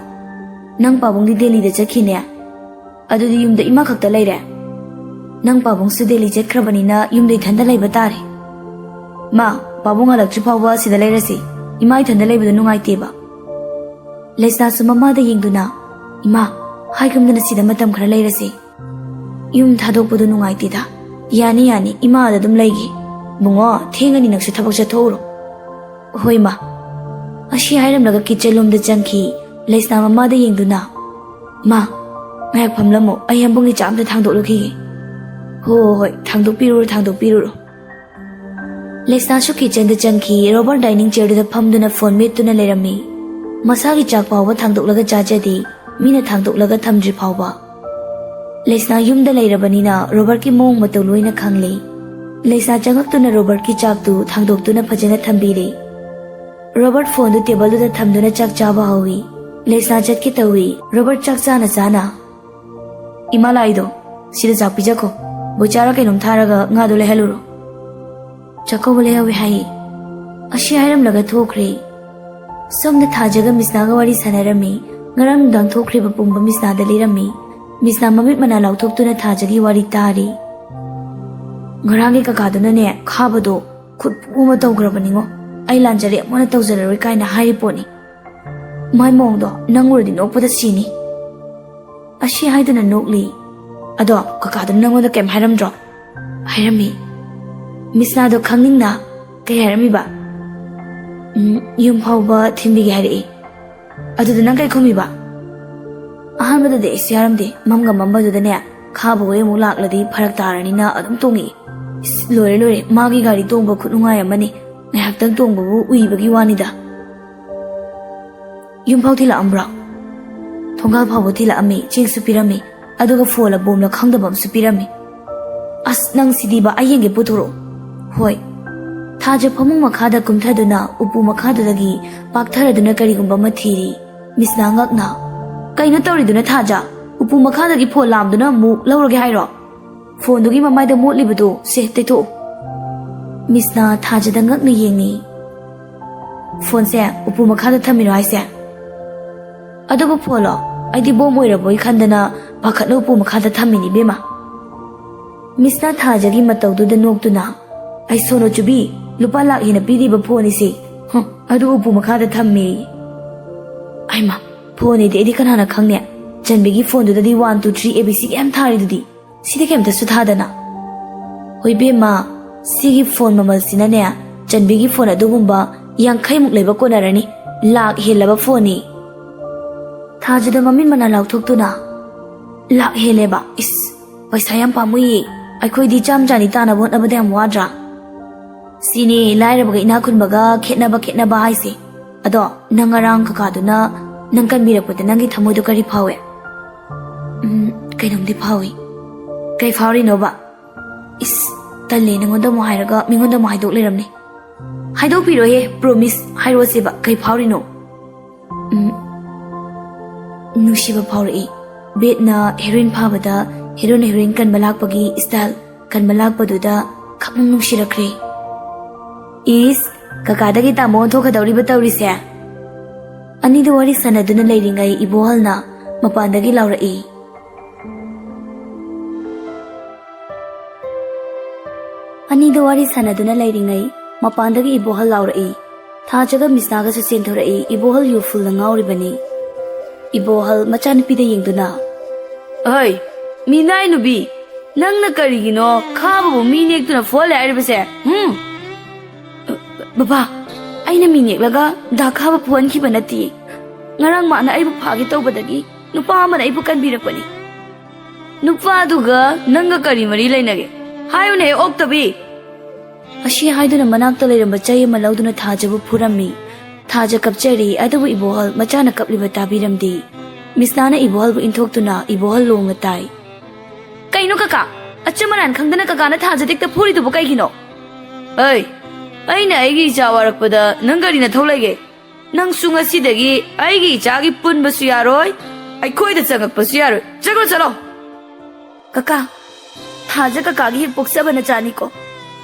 "ꯅꯪ ꯄꯥꯕꯨꯡꯗꯤ ꯗꯦꯜꯂꯤꯗ ꯆꯠꯈꯤꯅꯦ? ꯑꯗꯨꯗꯤ ꯌꯨꯝꯗ ꯏꯃꯥ ꯈꯛꯇ ꯂꯩꯔꯦ?" "ꯅꯪ ꯄꯥꯕꯨꯡꯁꯨ ꯗꯦꯜꯂꯤ ꯆꯠꯈ꯭ꯔꯕꯅꯤꯅ ꯌꯨꯝꯗ ꯏꯊꯟꯗ ꯂꯩꯕ ꯇꯥꯔꯦ꯫ ꯃꯥ, ꯄꯥꯕꯨꯡ ꯍꯜꯂꯛꯇ꯭ꯔꯤ ꯐꯥꯎꯕ ꯁꯤꯗ ꯂꯩꯔꯁꯤ꯫ ꯏꯃꯥ ꯏꯊꯟꯗ ꯂꯩꯕꯗꯣ ꯅꯨꯡꯉꯥꯏꯇꯦꯕ꯫" ꯂꯩꯁꯅꯥꯁꯨ ꯃꯃꯥꯗ ꯌꯦꯡꯗꯨꯅ, "ꯏꯃꯥ, ꯍꯥꯏꯒꯨꯝꯗꯅ ꯁꯤꯗ ꯃꯇꯝ ꯈꯔ ꯂꯩꯔꯁꯤ꯫ ꯌꯨꯝ ꯊꯥꯗꯣꯛꯄꯗꯣ ꯅꯨꯡꯉꯥꯏꯇꯦꯗ꯫ ꯌꯥꯅꯤ, ꯌꯥꯅꯤ, ꯏꯃꯥ ꯑꯗ ꯑꯗꯨꯝ ꯂꯩꯒꯦ꯫ ꯕꯨꯡꯉꯣ, ꯊꯦꯡꯉꯅꯤ, ꯅꯪꯁꯨ ꯊꯕꯛ ꯆꯠꯊꯣꯛꯎꯔꯣ꯫" "ꯍꯣꯏ, ꯃꯥ꯫" ꯑꯁꯤ ꯍꯥꯏꯔꯝꯂꯒ ꯀꯤꯠꯆꯟ ꯂꯣꯝꯗ ꯆꯪꯈꯤ꯫ ꯂꯩꯁꯅꯥ ꯃꯃꯥꯗ ꯌꯦꯡꯗꯨꯅ, "ꯃꯥ, ꯉꯥꯏꯍꯥꯛ ꯐꯝꯂꯝꯃꯣ, ꯑꯩ ꯍꯝꯕꯨꯡꯒꯤ ꯆꯥ ꯑꯝꯇ ꯊꯥꯡꯗꯣꯛꯂꯨꯈꯤꯒꯦ꯫" "ꯍꯣ, ꯍꯣ, ꯍꯣꯏ, ꯊꯥꯡꯗꯣꯛꯄꯤꯔꯨꯔꯣ, ꯊꯥꯡꯗꯣꯛꯄꯤꯔꯨꯔꯣ꯫" ꯂꯩꯁꯅꯥꯁꯨ ꯀꯤꯠꯆꯟꯗ ꯆꯪꯈꯤ꯫ ꯔꯣꯕꯔꯠ ꯗꯥꯏꯅꯤꯡ ꯆꯤꯌꯔꯗꯨꯗ ꯐꯝꯗꯨꯅ ꯐꯣꯟ ꯃꯦꯠꯇꯨꯅ ꯂꯩꯔꯝꯃꯤ꯫ ꯃꯁꯥꯒꯤ ꯆꯥꯛ ꯐꯥꯎꯕ ꯊꯥꯡꯗꯣꯛꯂꯒ ꯆꯥꯖꯗꯦ, ꯃꯤꯅ ꯊꯥꯡꯗꯣꯛꯂꯒ ꯊꯝꯗ꯭ꯔꯤ ꯐꯥꯎꯕ꯫ ꯂꯩꯁꯅꯥ ꯌꯨꯝꯗ ꯂꯩꯔꯕꯅꯤꯅ ꯔꯣꯕꯔꯠꯀꯤ ꯃꯑꯣꯡ ꯃꯇꯧ ꯂꯣꯏꯅ ꯈꯪꯂꯦ꯫ ꯂꯩꯁꯅꯥ ꯆꯪꯉꯛꯇꯨꯅ ꯔꯣꯕꯔꯠꯀꯤ ꯆꯥꯛꯇꯨ ꯊꯥꯡꯗꯣꯛꯇꯨꯅ ꯐꯖꯅ ꯊꯝꯕꯤꯔꯦ꯫ ꯔꯣꯕꯔꯠ ꯐꯣꯟꯗꯨ ꯇꯦꯕꯜꯗꯨꯗ ꯊꯝꯗꯨꯅ ꯆꯥꯛ ꯆꯥꯕ ꯍꯧꯏ꯫ ꯂꯩꯁꯅꯥ ꯆꯠꯀꯦ ꯇꯧꯏ꯫ ꯔꯣꯕꯔꯠ ꯆꯥꯛ ꯆꯥꯅ ꯆꯥꯅ, "ꯏꯃꯥ ꯂꯥꯛꯏꯗꯣ, ꯁꯤꯗ ꯆꯥꯛ ꯄꯤꯖꯈꯣ꯫ ꯕꯣꯏꯆꯥꯔ ꯀꯩꯅꯣꯝ ꯊꯥꯔꯒ ꯉꯥꯗꯣ ꯂꯩꯍꯜꯂꯨꯔꯣ꯫" "ꯆꯥꯛꯀꯧꯕ ꯂꯩꯍꯧꯋꯦ ꯍꯥꯏꯌꯦ꯫" ꯑꯁꯤ ꯍꯥꯏꯔꯝꯂꯒ ꯊꯣꯛꯈ꯭ꯔꯦ꯫ ꯁꯣꯝꯗ ꯊꯥꯖꯒ ꯃꯤꯁꯅꯥꯒ ꯋꯥꯔꯤ ꯁꯥꯟꯅꯔꯝꯃꯤ꯫ ꯉꯔꯥꯡ ꯅꯨꯡꯗꯥꯡ ꯊꯣꯛꯈ꯭ꯔꯤꯕ ꯄꯨꯝꯕ ꯃꯤꯁꯅꯥꯗ ꯂꯤꯔꯝꯃꯤ꯫ ꯃꯤꯁꯅꯥ ꯃꯃꯤꯠ ꯃꯅꯥ ꯂꯥꯎꯊꯣꯛꯇꯨꯅ ꯊꯥꯖꯒꯤ ꯋꯥꯔꯤ ꯇꯥꯔꯤ꯫ "ꯉꯔꯥꯡꯒꯤ ꯀꯀꯥꯗꯨꯅꯅꯦ, ꯈꯥꯕꯗꯣ ꯈꯨꯠ ꯄꯨ ꯑꯃ ꯇꯧꯈ꯭ꯔꯕꯅꯤꯉꯣ꯫ ꯑꯩ ꯂꯥꯟꯖꯔꯦ, ꯑꯃꯨꯛ ꯍꯟꯅ ꯇꯧꯖꯔꯔꯣꯏ" ꯀꯥꯏꯅ ꯍꯥꯏꯔꯤ ꯄꯣꯠꯅꯤ꯫ ꯃꯥꯏ ꯃꯑꯣꯡꯗꯣ ꯅꯪ ꯎꯔꯗꯤ ꯅꯣꯛꯄꯗ ꯁꯤꯅꯤ꯫ ꯑꯁꯤ ꯍꯥꯏꯗꯨꯅ ꯅꯣꯛꯂꯤ꯫ "ꯑꯗꯣ ꯀꯀꯥꯗꯨꯅ ꯅꯪꯉꯣꯟꯗ ꯀꯩꯝ ꯍꯥꯏꯔꯝꯗ꯭ꯔꯣ?" "ꯍꯥꯏꯔꯝꯃꯤ꯫" "ꯃꯤꯁꯅꯥꯗꯣ ꯈꯪꯅꯤꯡꯅ ꯀꯩ ꯍꯥꯏꯔꯝꯃꯤꯕ?" "ꯎꯝ, ꯌꯨꯝ ꯐꯥꯎꯕ ꯊꯤꯟꯕꯤꯒꯦ ꯍꯥꯏꯔꯛꯏ꯫" "ꯑꯗꯨꯗ ꯅꯪ ꯀꯩ ꯈꯨꯝꯃꯤꯕ?" "ꯑꯍꯥꯟꯕꯗꯗꯤ ꯑꯩꯁꯨ ꯌꯥꯔꯝꯗꯦ꯫ ꯃꯝꯒ ꯃꯝꯕꯗꯨꯗꯅꯦ, ꯈꯥꯕ ꯍꯣꯏ ꯑꯃꯨꯛ ꯂꯥꯛꯂꯗꯤ ꯐꯔꯛ ꯇꯥꯔꯅꯤꯅ ꯑꯗꯨꯝ ꯇꯣꯡꯉꯛꯏ꯫ ꯏꯁ, ꯂꯣꯏꯔꯦ, ꯂꯣꯏꯔꯦ, ꯃꯥꯒꯤ ꯒꯥꯔꯤ ꯇꯣꯡꯕ ꯈꯨꯅꯨꯡꯉꯥꯏ ꯑꯃꯅꯤ꯫ ꯉꯥꯏꯍꯥꯛꯇꯪ ꯇꯣꯡꯕꯕꯨ ꯎꯏꯕꯒꯤ ꯋꯥꯅꯤꯗ꯫" "ꯌꯨꯝꯐꯥꯎ ꯊꯤꯜꯂꯛꯑꯝꯕ꯭ꯔꯣ?" "ꯊꯣꯡꯒꯥꯜ ꯐꯥꯎꯕ ꯊꯤꯜꯂꯛꯑꯝꯃꯤ, ꯆꯦꯡꯁꯨ ꯄꯤꯔꯝꯃꯤ, ꯑꯗꯨꯒ ꯐꯣꯜꯂ ꯕꯣꯝꯂ ꯈꯪꯗꯕ ꯑꯃꯁꯨ ꯄꯤꯔꯝꯃꯤ꯫" "ꯑꯁ, ꯅꯪ ꯁꯤꯗꯤꯕ, ꯑꯩ ꯌꯦꯡꯒꯦ, ꯄꯨꯊꯣꯔꯛꯑꯣ꯫" "ꯍꯣꯏ꯫" ꯊꯥꯖ ꯐꯃꯨꯡ ꯃꯈꯥꯗ ꯀꯨꯝꯊꯗꯨꯅ ꯎꯄꯨ ꯃꯈꯥꯗꯨꯗꯒꯤ ꯄꯥꯛꯊꯔꯗꯨꯅ ꯀꯔꯤꯒꯨꯝꯕ ꯑꯃ ꯊꯤꯔꯤ꯫ ꯃꯤꯁꯅꯥ ꯉꯛꯅ, "ꯀꯩꯅꯣ ꯇꯧꯔꯤꯗꯨꯅ, ꯊꯥꯖ? ꯎꯄꯨ ꯃꯈꯥꯗꯒꯤ ꯐꯣꯜ ꯂꯥꯝꯗꯨꯅ ꯑꯃꯨꯛ ꯂꯧꯔꯒꯦ ꯍꯥꯏꯔꯣ?" "ꯐꯣꯟꯗꯨꯒꯤ ꯃꯃꯥꯏꯗ ꯃꯣꯠꯂꯤꯕꯗꯨ ꯁꯦ, ꯇꯩꯊꯣꯛꯎ꯫" ꯃꯤꯁꯅꯥ ꯊꯥꯖꯗ ꯉꯛꯅ ꯌꯦꯡꯉꯤ꯫ "ꯐꯣꯟꯁꯦ ꯎꯄꯨ ꯃꯈꯥꯗ ꯊꯝꯃꯤꯔꯣ ꯍꯥꯏꯁꯦ?" "ꯑꯗꯨꯕꯨ ꯐꯣꯟꯂꯣ? ꯑꯩꯗꯤ ꯕꯣꯝ ꯑꯣꯏꯔꯕꯣꯏ ꯈꯟꯗꯅ ꯄꯥꯈꯠꯅ ꯎꯄꯨ ꯃꯈꯥꯗ ꯊꯝꯃꯤꯅꯤ ꯏꯕꯦꯝꯃ꯫" ꯃꯤꯁꯅ ꯊꯥꯖꯒꯤ ꯃꯇꯧꯗꯨꯗ ꯅꯣꯛꯇꯨꯅ, "ꯑꯩ ꯁꯣꯅꯣ ꯆꯨꯕꯤ, ꯂꯨꯄꯥ ꯂꯥꯛ ꯍꯦꯟꯅ ꯄꯤꯔꯤꯕ ꯐꯣꯟ ꯑꯁꯤ, ꯍꯨꯝ, ꯑꯗꯨ ꯎꯄꯨ ꯃꯈꯥꯗ ꯊꯝꯃꯤ꯫" ꯑꯩꯃ, ꯐꯣꯟ ꯑꯩꯗꯤ, ꯑꯩꯗꯤ ꯀꯅꯥꯅ ꯈꯪꯅꯤ? ꯆꯟꯕꯤꯒꯤ ꯐꯣꯟꯗꯨꯗꯗꯤ one two three A B C ꯌꯥꯝ ꯊꯥꯔꯤꯗꯨꯗꯤ꯫ ꯁꯤꯗꯤ ꯀꯩꯝꯇꯁꯨ ꯊꯥꯗꯅ꯫ ꯍꯣꯏ ꯏꯕꯦꯝꯃ, ꯁꯤꯒꯤ ꯐꯣꯟ ꯃꯃꯜꯁꯤꯅꯅꯦ, ꯆꯟꯕꯤꯒꯤ ꯐꯣꯟ ꯑꯗꯨꯒꯨꯝꯕ ꯌꯥꯡꯈꯩꯃꯨꯛ ꯂꯩꯕ ꯀꯣꯟꯅꯔꯅꯤ꯫ ꯂꯥꯛ ꯍꯦꯜꯂꯕ ꯐꯣꯟꯅꯤ꯫ ꯊꯥꯖꯗ ꯃꯃꯤꯠ ꯃꯅꯥ ꯂꯥꯎꯊꯣꯛꯇꯨꯅ, "ꯂꯥꯛ ꯍꯦꯜꯂꯦꯕ? ꯏꯁ, ꯄꯩꯁꯥ ꯌꯥꯝ ꯄꯥꯝꯃꯨꯏꯌꯦ꯫ ꯑꯩꯈꯣꯏꯗꯤ ꯆꯥꯝ ꯆꯥꯅꯤ ꯇꯥꯅꯕ ꯍꯣꯠꯅꯕꯗ ꯌꯥꯝ ꯋꯥꯗ꯭ꯔꯥ?" "ꯁꯤꯅꯤ ꯂꯥꯏꯔꯕꯒ ꯏꯅꯥꯛ ꯈꯨꯟꯕꯒ ꯈꯦꯠꯅꯕ, ꯈꯦꯠꯅꯕ ꯍꯥꯏꯁꯦ꯫ ꯑꯗꯣ ꯅꯪ ꯉꯔꯥꯡ ꯀꯀꯥꯗꯨꯅ ꯅꯪ ꯀꯟꯕꯤꯔꯛꯄꯗ ꯅꯪꯒꯤ ꯊꯃꯣꯏꯗꯣ ꯀꯔꯤ ꯐꯥꯎꯏ?" "ꯎꯝ, ꯀꯩꯅꯣꯝꯗꯤ ꯐꯥꯎꯏ꯫" "ꯀꯩ ꯐꯥꯎꯔꯤꯅꯣꯕ?" "ꯏꯁ, ꯇꯜꯂꯦ, ꯅꯪꯉꯣꯟꯗ ꯑꯃꯨꯛ ꯍꯥꯏꯔꯒ ꯃꯤꯉꯣꯟꯗ ꯑꯃꯨꯛ ꯍꯥꯏꯗꯣꯛ ꯂꯩꯔꯝꯅꯤ꯫" "ꯍꯥꯏꯗꯣꯛꯄꯤꯔꯣꯏꯍꯦ, ꯄ꯭ꯔꯣꯃꯤꯁ꯫ ꯍꯥꯏꯔꯣꯁꯦꯕ, ꯀꯩ ꯐꯥꯎꯔꯤꯅꯣ?" "ꯎꯝ, ꯅꯨꯡꯁꯤꯕ ꯐꯥꯎꯔꯛꯏ꯫ ꯕꯦꯠꯅ ꯍꯦꯔꯣꯏꯟ ꯐꯥꯕꯗ ꯍꯦꯔꯣꯅ ꯍꯦꯔꯣꯏꯟ ꯀꯟꯕ ꯂꯥꯛꯄꯒꯤ ꯁ꯭ꯇꯥꯏꯜ ꯀꯟꯕ ꯂꯥꯛꯄꯗꯨꯗ ꯈꯪꯅꯨꯡ ꯅꯨꯡꯁꯤꯔꯛꯈ꯭ꯔꯦ꯫" "ꯏꯁ, ꯀꯀꯥꯗꯒꯤ ꯇꯥꯃꯣ ꯑꯣꯟꯊꯣꯛꯀꯗꯧꯔꯤꯕ ꯇꯧꯔꯤꯁꯦ?" ꯑꯅꯤꯗꯨ ꯋꯥꯔꯤ ꯁꯥꯟꯅꯗꯨꯅ ꯂꯩꯔꯤꯉꯩ ꯏꯕꯣꯍꯜꯅ ꯃꯄꯥꯟꯗꯒꯤ ꯂꯥꯎꯔꯛꯏ꯫ ꯑꯅꯤꯗꯨ ꯋꯥꯔꯤ ꯁꯥꯟꯅꯗꯨꯅ ꯂꯩꯔꯤꯉꯩ ꯃꯄꯥꯟꯗꯒꯤ ꯏꯕꯣꯍꯜ ꯂꯥꯎꯔꯛꯏ꯫ ꯊꯥꯖꯒ ꯃꯤꯁꯅꯥꯒꯁꯨ ꯆꯦꯟꯊꯣꯔꯛꯏ꯫ ꯏꯕꯣꯍꯜ ꯌꯨ ꯐꯨꯜꯗ ꯉꯥꯎꯔꯤꯕꯅꯤ꯫ ꯏꯕꯣꯍꯜ ꯃꯆꯥꯅꯨꯄꯤꯗ ꯌꯦꯡꯗꯨꯅ, "ꯑꯍꯩ, ꯃꯤꯅꯥꯏ ꯅꯨꯄꯤ, ꯅꯪꯅ ꯀꯔꯤꯒꯤꯅꯣ ꯈꯥꯕꯕꯨ ꯃꯤ ꯅꯦꯛꯇꯨꯅ ꯐꯨꯍꯜꯂꯦ ꯍꯥꯏꯔꯤꯕꯁꯦ? ꯍꯨꯝ?" "ꯕꯕꯥ, ꯑꯩꯅ ꯃꯤ ꯅꯦꯛꯂꯒ ꯗꯥ ꯈꯥꯕ ꯐꯨꯍꯟꯈꯤꯕ ꯅꯠꯇꯦ꯫ ꯉꯔꯥꯡ ꯃꯥꯅ ꯑꯩꯕꯨ ꯐꯥꯒꯦ ꯇꯧꯕꯗꯒꯤ ꯅꯨꯄꯥ ꯑꯃꯅ ꯑꯩꯕꯨ ꯀꯟꯕꯤꯔꯛꯄꯅꯤ꯫" "ꯅꯨꯄꯥꯗꯨꯒ ꯅꯪꯒ ꯀꯔꯤ ꯃꯔꯤ ꯂꯩꯅꯒꯦ? ꯍꯥꯏꯌꯨꯅꯦ, ꯑꯣꯛꯇꯕꯤ!" ꯑꯁꯤ ꯍꯥꯏꯗꯨꯅ ꯃꯅꯥꯛꯇ ꯂꯩꯔꯝꯕ ꯆꯩ ꯑꯃ ꯂꯧꯗꯨꯅ ꯊꯥꯖꯕꯨ ꯐꯨꯔꯝꯃꯤ꯫ ꯊꯥꯖ ꯀꯞꯆꯔꯤ, ꯑꯗꯨꯕꯨ ꯏꯕꯣꯍꯜ ꯃꯆꯥꯅ ꯀꯞꯂꯤꯕ ꯇꯥꯕꯤꯔꯝꯗꯦ꯫ ꯃꯤꯁꯅꯥꯅ ꯏꯕꯣꯍꯜꯕꯨ ꯏꯟꯊꯣꯛꯇꯨꯅ ꯏꯕꯣꯍꯜ ꯂꯣꯡꯅ ꯇꯥꯏ꯫ "ꯀꯩꯅꯣ ꯀꯀꯥ? ꯑꯆꯨꯝ ꯑꯔꯥꯟ ꯈꯪꯗꯅ ꯀꯀꯥꯅ ꯊꯥꯖꯗ ꯍꯦꯛꯇ ꯐꯨꯔꯤꯗꯨꯕꯨ ꯀꯩꯒꯤꯅꯣ?" "ꯑꯩ, ꯑꯩꯅ ꯑꯩꯒꯤ ꯏꯆꯥ ꯋꯥꯔꯛꯄꯗ ꯅꯪ ꯀꯔꯤ ꯅꯊꯧ ꯂꯩꯒꯦ? ꯅꯪꯁꯨ ꯉꯁꯤꯗꯒꯤ ꯑꯩꯒꯤ ꯏꯆꯥꯒꯤ ꯄꯨꯟꯕꯁꯨ ꯌꯥꯔꯣꯏ, ꯑꯩꯈꯣꯏꯗ ꯆꯪꯉꯛꯄꯁꯨ ꯌꯥꯔꯣꯏ꯫ ꯆꯠꯈ꯭ꯔꯣ, ꯆꯠꯂꯣ!" "ꯀꯀꯥ, ꯊꯥꯖ ꯀꯀꯥꯒꯤ ꯍꯦꯛ ꯄꯣꯛꯆꯕ ꯅꯆꯥꯅꯤꯀꯣ꯫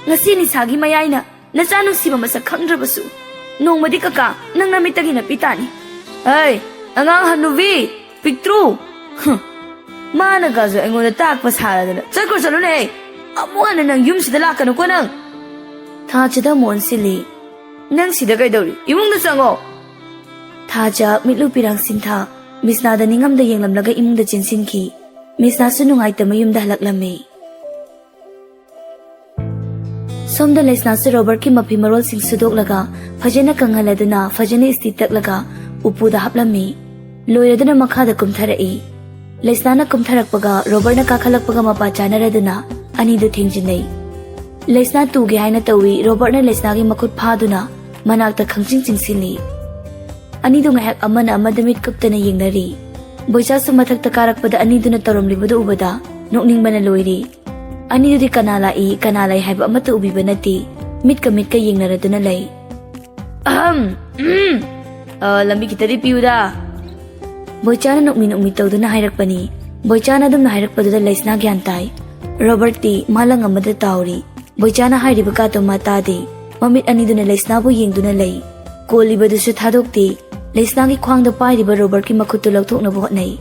ꯉꯁꯤ ꯅꯤꯁꯥꯒꯤ ꯃꯌꯥꯏꯅ ꯅꯆꯥ ꯅꯨꯡꯁꯤꯕ ꯃꯁꯛ ꯈꯪꯗ꯭ꯔꯕꯁꯨ, ꯅꯣꯡꯃꯗꯤ ꯀꯀꯥ ꯅꯪ ꯅꯃꯤꯠꯇꯒꯤ ꯅꯄꯤ ꯇꯥꯅꯤ꯫" "ꯍꯩ, ꯑꯉꯥꯡ ꯍꯅꯨꯕꯤ, ꯄꯤꯛꯇ꯭ꯔꯨ꯫ ꯍꯨꯝ, ꯃꯥꯅꯒꯁꯨ ꯑꯩꯉꯣꯟꯗ ꯇꯥꯛꯄ ꯁꯥꯔꯗꯅ꯫ ꯆꯠꯈ꯭ꯔꯣ, ꯆꯠꯂꯨꯅꯦ꯫ ꯑꯃꯨꯛ ꯍꯟꯅ ꯅꯪ ꯌꯨꯝꯁꯤꯗ ꯂꯥꯛꯀꯅꯨꯀꯣ ꯅꯪ꯫ ꯊꯥꯖꯗ ꯑꯃꯨꯛ ꯑꯣꯟꯁꯤꯜꯂꯤ꯫ "ꯅꯪ ꯁꯤꯗ ꯀꯩꯗꯧꯔꯤ? ꯏꯃꯨꯡꯗ ꯆꯪꯉꯣ!" ꯊꯥꯖ ꯃꯤꯠꯂꯨ ꯄꯤꯔꯥꯡ ꯁꯤꯟꯊꯥ, ꯃꯤꯁꯅꯥꯗ ꯅꯤꯡꯉꯝꯗ ꯌꯦꯡꯂꯝꯂꯒ ꯏꯃꯨꯡꯗ ꯆꯦꯟꯁꯤꯟꯈꯤ꯫ ꯃꯤꯁꯅꯥꯁꯨ ꯅꯨꯡꯉꯥꯏꯇ ꯃꯌꯨꯝꯗ ꯍꯜꯂꯛꯂꯝꯃꯤ꯫ ꯁꯣꯝꯗ ꯂꯩꯁꯅꯥꯁꯨ ꯔꯣꯕꯔꯠꯀꯤ ꯃꯐꯤ ꯃꯔꯣꯜꯁꯤꯡ ꯁꯨꯗꯣꯛꯂꯒ ꯐꯖꯅ ꯀꯪꯍꯜꯂꯗꯨꯅ ꯐꯖꯅ ꯏꯁꯇꯤ ꯇꯛꯂꯒ ꯎꯄꯨꯗ ꯍꯥꯞꯂꯝꯃꯤ꯫ ꯂꯣꯏꯔꯗꯨꯅ ꯃꯈꯥꯗ ꯀꯨꯝꯊꯔꯛꯏ꯫ ꯂꯩꯁꯅꯥꯅ ꯀꯨꯝꯊꯔꯛꯄꯒ ꯔꯣꯕꯔꯠꯅ ꯀꯥꯈꯠꯂꯛꯄꯒ ꯃꯄꯥ ꯆꯥꯅꯔꯗꯨꯅ ꯑꯅꯤꯗꯨ ꯊꯦꯡꯖꯤꯟꯅꯩ꯫ ꯂꯩꯁꯅꯥ ꯇꯨꯒꯦ ꯍꯥꯏꯅ ꯇꯧꯏ, ꯔꯣꯕꯔꯠꯅ ꯂꯩꯁꯅꯥꯒꯤ ꯃꯈꯨꯠ ꯐꯥꯗꯨꯅ ꯃꯅꯥꯛꯇ ꯈꯪꯆꯤꯡ ꯆꯤꯡꯁꯤꯜꯂꯤ꯫ ꯑꯅꯤꯗꯨ ꯉꯥꯏꯍꯥꯛ ꯑꯃꯅ ꯑꯃꯗ ꯃꯤꯠ ꯀꯨꯞꯇꯅ ꯌꯦꯡꯅꯔꯤ꯫ ꯕꯣꯏꯆꯥꯁꯨ ꯃꯊꯛꯇ ꯀꯥꯔꯛꯄꯗ ꯑꯅꯤꯗꯨꯅ ꯇꯧꯔꯝꯂꯤꯕꯗꯨ ꯎꯕꯗ ꯅꯣꯛꯅꯤꯡꯕꯅ ꯂꯣꯏꯔꯤ꯫ ꯑꯅꯤꯗꯨꯗꯤ ꯀꯅꯥ ꯂꯥꯛꯏ, ꯀꯅꯥ ꯂꯩ ꯍꯥꯏꯕ ꯑꯃꯠꯇ ꯎꯕꯤꯕ ꯅꯠꯇꯦ꯫ ꯃꯤꯠꯀ ꯃꯤꯠꯀ ꯌꯦꯡꯅꯔꯗꯨꯅ ꯂꯩ꯫ "ꯑꯍꯝ, ꯎꯝ, ꯑ, ꯂꯝꯕꯤ ꯈꯤꯇꯗꯤ ꯄꯤꯌꯨꯗ꯫" ꯕꯣꯏꯆꯥꯅ ꯅꯣꯛꯃꯤ ꯅꯣꯛꯃꯤ ꯇꯧꯗꯨꯅ ꯍꯥꯏꯔꯛꯄꯅꯤ꯫ ꯕꯣꯏꯆꯥꯅ ꯑꯗꯨꯝꯅ ꯍꯥꯏꯔꯛꯄꯗꯨꯗ ꯂꯩꯁꯅꯥ ꯒ꯭ꯌꯥꯟ ꯇꯥꯏ꯫ ꯔꯣꯕꯔꯠꯇꯤ ꯃꯥꯂꯪ ꯑꯃꯗ ꯇꯥꯎꯔꯤ꯫ ꯕꯣꯏꯆꯥꯅ ꯍꯥꯏꯔꯤꯕ ꯀꯥꯗꯣ ꯃꯥ ꯇꯥꯗꯦ꯫ ꯃꯃꯤꯠ ꯑꯅꯤꯗꯨꯅ ꯂꯩꯁꯅꯥꯕꯨ ꯌꯦꯡꯗꯨꯅ ꯂꯩ꯫ ꯀꯣꯜꯂꯤꯕꯗꯨꯁꯨ ꯊꯥꯗꯣꯛꯇꯦ꯫ ꯂꯩꯁꯅꯥꯒꯤ ꯈ꯭ꯋꯥꯡꯗ ꯄꯥꯏꯔꯤꯕ ꯔꯣꯕꯔꯠꯀꯤ ꯃꯈꯨꯠꯇꯨ ꯂꯧꯊꯣꯛꯅꯕ ꯍꯣꯠꯅꯩ꯫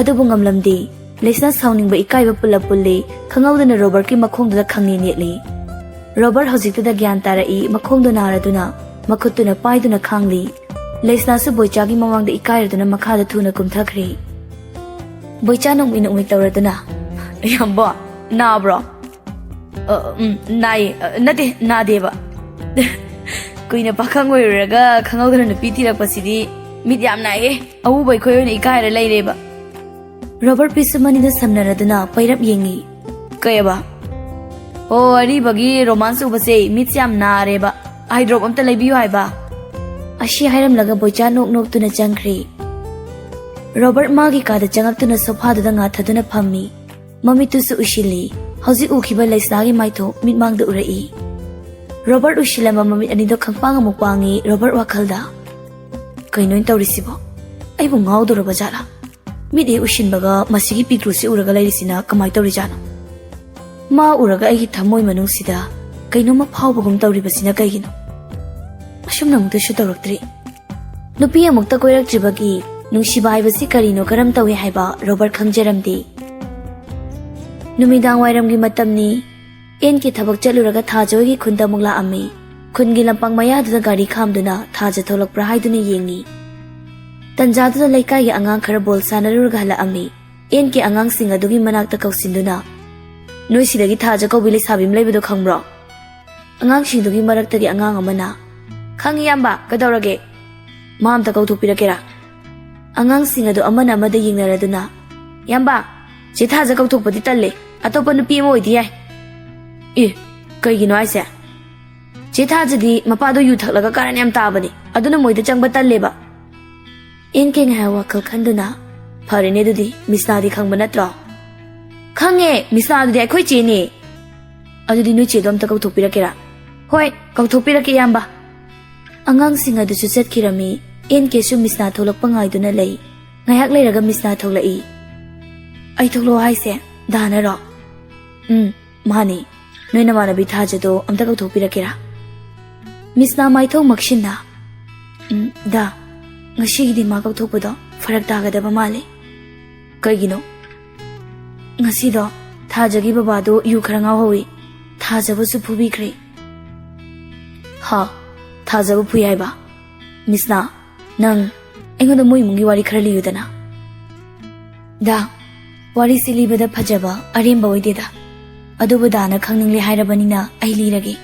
ꯑꯗꯨꯕꯨ ꯉꯝꯂꯝꯗꯦ꯫ ꯂꯩꯁꯅꯥ ꯁꯥꯎꯅꯤꯡꯕ ꯏꯀꯥꯏꯕ ꯄꯨꯜꯂꯞ ꯄꯨꯜꯂꯤ꯫ ꯈꯪꯍꯧꯗꯅ ꯔꯣꯕꯔꯠꯀꯤ ꯃꯈꯣꯡꯗꯨꯗ ꯈꯪꯅꯦ ꯅꯦꯠꯂꯤ꯫ ꯔꯣꯕꯔꯠ ꯍꯧꯖꯤꯛꯇꯗ ꯒ꯭ꯌꯥꯟ ꯇꯥꯔꯛꯏ, ꯃꯈꯣꯡꯗꯨ ꯅꯥꯔꯗꯨꯅ, ꯃꯈꯨꯠꯇꯨꯅ ꯄꯥꯏꯗꯨꯅ ꯈꯥꯡꯂꯤ꯫ ꯂꯩꯁꯅꯥꯁꯨ ꯕꯣꯏꯆꯥꯒꯤ ꯃꯃꯥꯡꯗ ꯏꯀꯥꯏꯔꯗꯨꯅ ꯃꯈꯥꯗ ꯊꯨꯅ ꯀꯨꯝꯊꯈ꯭ꯔꯦ꯫ ꯕꯣꯏꯆꯥ ꯅꯣꯛꯃꯤ ꯅꯣꯛꯃꯤ ꯇꯧꯔꯗꯨꯅ, "ꯏꯌꯥꯝꯕ, ꯅꯥꯕ꯭ꯔꯣ?" "ꯑ, ꯎꯝ, ꯅꯥꯏꯌꯦ꯫ ꯑ, ꯅꯠꯇꯦ, ꯅꯥꯗꯦꯕ꯫ ꯀꯨꯏꯅ ꯄꯥꯈꯪ ꯑꯣꯏꯔꯨꯔꯒ ꯈꯪꯍꯧꯗꯅ ꯅꯨꯄꯤ ꯊꯤꯔꯛꯄꯁꯤꯗꯤ ꯃꯤꯠ ꯌꯥꯝ ꯅꯥꯏꯌꯦ꯫ ꯑꯎꯕ ꯑꯩꯈꯣꯏ ꯑꯣꯏꯅ ꯏꯀꯥꯏꯔ ꯂꯩꯔꯦꯕ꯫" ꯔꯣꯕꯔꯠ ꯄꯤꯁꯨꯝ ꯑꯅꯤꯗꯨ ꯁꯝꯅꯔꯗꯨꯅ ꯄꯩꯔꯞ ꯌꯦꯡꯉꯤ꯫ "ꯀꯩꯑꯕ?" "ꯑꯣ, ꯑꯔꯤꯕꯒꯤ ꯔꯣꯃꯥꯟꯁ ꯎꯕꯁꯦ ꯃꯤꯠꯁꯦ ꯌꯥꯝ ꯅꯥꯔꯦꯕ꯫ ꯑꯥꯏ ꯗ꯭ꯔꯣꯞ ꯑꯝꯇ ꯂꯩꯕꯤꯌꯨ ꯍꯥꯏꯕ꯫" ꯑꯁꯤ ꯍꯥꯏꯔꯝꯂꯒ ꯕꯣꯏꯆꯥ ꯅꯣꯛ ꯅꯣꯛꯇꯨꯅ ꯆꯪꯈ꯭ꯔꯦ꯫ ꯔꯣꯕꯔꯠ ꯃꯥꯒꯤ ꯀꯥꯗ ꯆꯪꯉꯛꯇꯨꯅ ꯁꯣꯐꯥꯗꯨꯗ ꯉꯥꯊꯗꯨꯅ ꯐꯝꯃꯤ꯫ ꯃꯃꯤꯠꯇꯨꯁꯨ ꯎꯏꯁꯤꯜꯂꯤ꯫ ꯍꯧꯖꯤꯛ ꯎꯈꯤꯕ ꯂꯩꯁꯅꯥꯒꯤ ꯃꯥꯏꯊꯣꯡ ꯃꯤꯠꯃꯥꯡꯗ ꯎꯔꯛꯏ꯫ ꯔꯣꯕꯔꯠ ꯎꯏꯁꯤꯜꯂꯝꯕ ꯃꯃꯤꯠ ꯑꯅꯤꯗꯣ ꯈꯪꯄꯥꯡ ꯑꯃꯨꯛ ꯄꯥꯡꯉꯤ ꯔꯣꯕꯔꯠ ꯋꯥꯈꯜꯗ꯫ "ꯀꯩꯅꯣ ꯑꯩꯅ ꯇꯧꯔꯤꯁꯤꯕꯣ? ꯑꯩꯕꯨ ꯉꯥꯎꯗꯧꯔꯕ ꯖꯥꯠꯂꯥ? ꯃꯤꯠ ꯍꯦꯛ ꯎꯏꯁꯤꯟꯕꯒ ꯃꯁꯤꯒꯤ ꯄꯤꯛꯇ꯭ꯔꯨꯁꯤ ꯎꯔꯒ ꯂꯩꯔꯤꯁꯤꯅ ꯀꯃꯥꯏꯅ ꯇꯧꯔꯤꯖꯥꯠꯅꯣ? ꯃꯥ ꯎꯔꯒ ꯑꯩꯒꯤ ꯊꯃꯣꯏ ꯃꯅꯨꯡꯁꯤꯗ ꯀꯩꯅꯣꯝꯃ ꯐꯥꯎꯕꯒꯨꯝ ꯇꯧꯔꯤꯕꯁꯤꯅ ꯀꯩꯒꯤꯅꯣ? ꯑꯁꯨꯝꯅ ꯑꯃꯨꯛꯇꯁꯨ ꯇꯧꯔꯛꯇ꯭ꯔꯤ꯫ ꯅꯨꯄꯤ ꯑꯃꯨꯛꯇ ꯀꯣꯏꯔꯛꯇ꯭ꯔꯤꯕꯒꯤ ꯅꯨꯡꯁꯤꯕ ꯍꯥꯏꯕꯁꯤ ꯀꯔꯤꯅꯣ, ꯀꯔꯝ ꯇꯧꯏ ꯍꯥꯏꯕ ꯔꯣꯕꯔꯠ ꯈꯪꯖꯔꯝꯗꯦ꯫ ꯅꯨꯃꯤꯗꯥꯡ ꯋꯥꯏꯔꯝꯒꯤ ꯃꯇꯝꯅꯤ꯫ ꯑꯦꯟ ꯀꯦ ꯊꯕꯛ ꯆꯠꯂꯨꯔꯒ ꯊꯥꯖ ꯍꯣꯏꯒꯤ ꯈꯨꯟꯗ ꯑꯃꯨꯛ ꯂꯥꯛꯑꯝꯃꯤ꯫ ꯈꯨꯟꯒꯤ ꯂꯝꯄꯥꯛ ꯃꯌꯥꯗꯨꯗ ꯒꯥꯔꯤ ꯈꯥꯝꯗꯨꯅ ꯊꯥꯖ ꯊꯣꯛꯂꯛꯄ꯭ꯔꯥ ꯍꯥꯏꯗꯨꯅ ꯌꯦꯡꯉꯤ꯫ ꯇꯟꯖꯥꯗꯨꯗ ꯂꯩꯀꯥꯏꯒꯤ ꯑꯉꯥꯡ ꯈꯔ ꯕꯣꯜ ꯁꯥꯟꯅꯔꯨꯔꯒ ꯍꯜꯂꯛꯑꯝꯃꯤ꯫ ꯑꯦꯟ ꯀꯦ ꯑꯉꯥꯡꯁꯤꯡ ꯑꯗꯨꯒꯤ ꯃꯅꯥꯛꯇ ꯀꯧꯁꯤꯟꯗꯨꯅ, "ꯅꯣꯏ ꯁꯤꯗꯒꯤ ꯊꯥꯖ ꯀꯧꯕꯤ ꯂꯩꯁꯥꯕꯤ ꯑꯃ ꯂꯩꯕꯗꯣ ꯈꯪꯕ꯭ꯔꯣ?" ꯑꯉꯥꯡꯁꯤꯡꯗꯨꯒꯤ ꯃꯔꯛꯇꯒꯤ ꯑꯉꯥꯡ ꯑꯃꯅ, "ꯈꯪꯉꯤ ꯏꯌꯥꯝꯕ, ꯀꯩꯗꯧꯔꯒꯦ?" "ꯃꯥ ꯑꯝꯇ ꯀꯧꯊꯣꯛꯄꯤꯔꯛꯀꯦꯔꯥ?" ꯑꯉꯥꯡꯁꯤꯡ ꯑꯗꯨ ꯑꯃꯅ ꯑꯃꯗ ꯌꯦꯡꯅꯔꯗꯨꯅ, "ꯏꯌꯥꯝꯕ, ꯆꯦ ꯊꯥꯖ ꯀꯧꯊꯣꯛꯄꯗꯤ ꯇꯜꯂꯦ, ꯑꯇꯣꯞꯄ ꯅꯨꯄꯤ ꯑꯃ ꯑꯣꯏꯗꯤ ꯌꯥꯏ꯫" "ꯑꯦ, ꯀꯩꯒꯤꯅꯣ ꯍꯥꯏꯁꯦ?" "ꯆꯦ ꯊꯥꯖꯗꯤ ꯃꯄꯥꯗꯣ ꯌꯨ ꯊꯛꯂꯒ ꯀꯥꯔꯟ ꯌꯥꯝ ꯇꯥꯕꯅꯦ, ꯑꯗꯨꯅ ꯃꯣꯏꯗ ꯆꯪꯕ ꯇꯜꯂꯦꯕ꯫" ꯑꯦꯟ ꯀꯦ ꯉꯥꯏꯍꯥꯛ ꯋꯥꯈꯜ ꯈꯟꯗꯨꯅ, "ꯐꯔꯦꯅꯦ ꯑꯗꯨꯗꯤ, ꯃꯤꯁꯅꯥꯗꯤ ꯈꯪꯕ ꯅꯠꯇ꯭ꯔꯣ?" "ꯈꯪꯉꯦ, ꯃꯤꯁꯅꯥꯗꯨꯗꯤ ꯑꯩꯈꯣꯏ ꯆꯦꯅꯦ꯫" "ꯑꯗꯨꯗꯤ ꯅꯣꯏ ꯆꯦꯗꯣ ꯑꯝꯇ ꯀꯧꯊꯣꯛꯄꯤꯔꯛꯀꯦꯔꯥ?" "ꯍꯣꯏ, ꯀꯧꯊꯣꯛꯄꯤꯔꯛꯀꯦ ꯏꯌꯥꯝꯕ꯫" ꯑꯉꯥꯡꯁꯤꯡ ꯑꯗꯨꯁꯨ ꯆꯠꯈꯤꯔꯝꯃꯤ꯫ ꯑꯦꯟ ꯀꯦꯁꯨ ꯃꯤꯁꯅꯥ ꯊꯣꯛꯂꯛꯄ ꯉꯥꯏꯗꯨꯅ ꯂꯩ꯫ ꯉꯥꯏꯍꯥꯛ ꯂꯩꯔꯒ ꯃꯤꯁꯅꯥ ꯊꯣꯛꯂꯛꯏ꯫ "ꯑꯩ ꯊꯣꯛꯂꯛꯑꯣ ꯍꯥꯏꯁꯦ ꯗꯥꯅꯔꯣ?" "ꯎꯝ, ꯃꯥꯅꯤ꯫ ꯅꯣꯏ ꯅꯃꯥꯟꯅꯕꯤ ꯊꯥꯖꯗꯣ ꯑꯝꯇ ꯀꯧꯊꯣꯛꯄꯤꯔꯛꯀꯦꯔꯥ?" ꯃꯤꯁꯅꯥ ꯃꯥꯏꯊꯣꯡ ꯃꯛꯁꯤꯟꯅ, "ꯎꯝ, ꯗꯥ, ꯉꯁꯤꯒꯤꯗꯤ ꯃꯥ ꯀꯧꯊꯣꯛꯄꯗꯣ ꯐꯔꯛ ꯇꯥꯒꯗꯕ ꯃꯥꯜꯂꯦ꯫" "ꯀꯩꯒꯤꯅꯣ?" "ꯉꯁꯤꯗꯣ ꯊꯥꯖꯒꯤ ꯕꯕꯥꯗꯣ ꯌꯨ ꯈꯔ ꯉꯥꯎꯍꯧꯋꯤ꯫ ꯊꯥꯖꯕꯨꯁꯨ ꯐꯨꯕꯤꯈ꯭ꯔꯦ꯫" "ꯍꯥ? ꯊꯥꯖꯕ ꯐꯨꯏ ꯍꯥꯏꯕ? ꯃꯤꯁꯅꯥ, ꯅꯪ ꯑꯩꯉꯣꯟꯗ ꯃꯣꯏ ꯏꯃꯨꯡꯒꯤ ꯋꯥꯔꯤ ꯈꯔ ꯂꯤꯌꯨꯗꯅ꯫" "ꯗꯥ, ꯋꯥꯔꯤꯁꯤ ꯂꯤꯕꯗ ꯐꯖꯕ ꯑꯔꯦꯝꯕ ꯑꯣꯏꯗꯦꯗ꯫ ꯑꯗꯨꯕꯨ ꯗꯥꯅ ꯈꯪꯅꯤꯡꯂꯦ ꯍꯥꯏꯔꯕꯅꯤꯅ ꯑꯩ ꯂꯤꯔꯒꯦ꯫"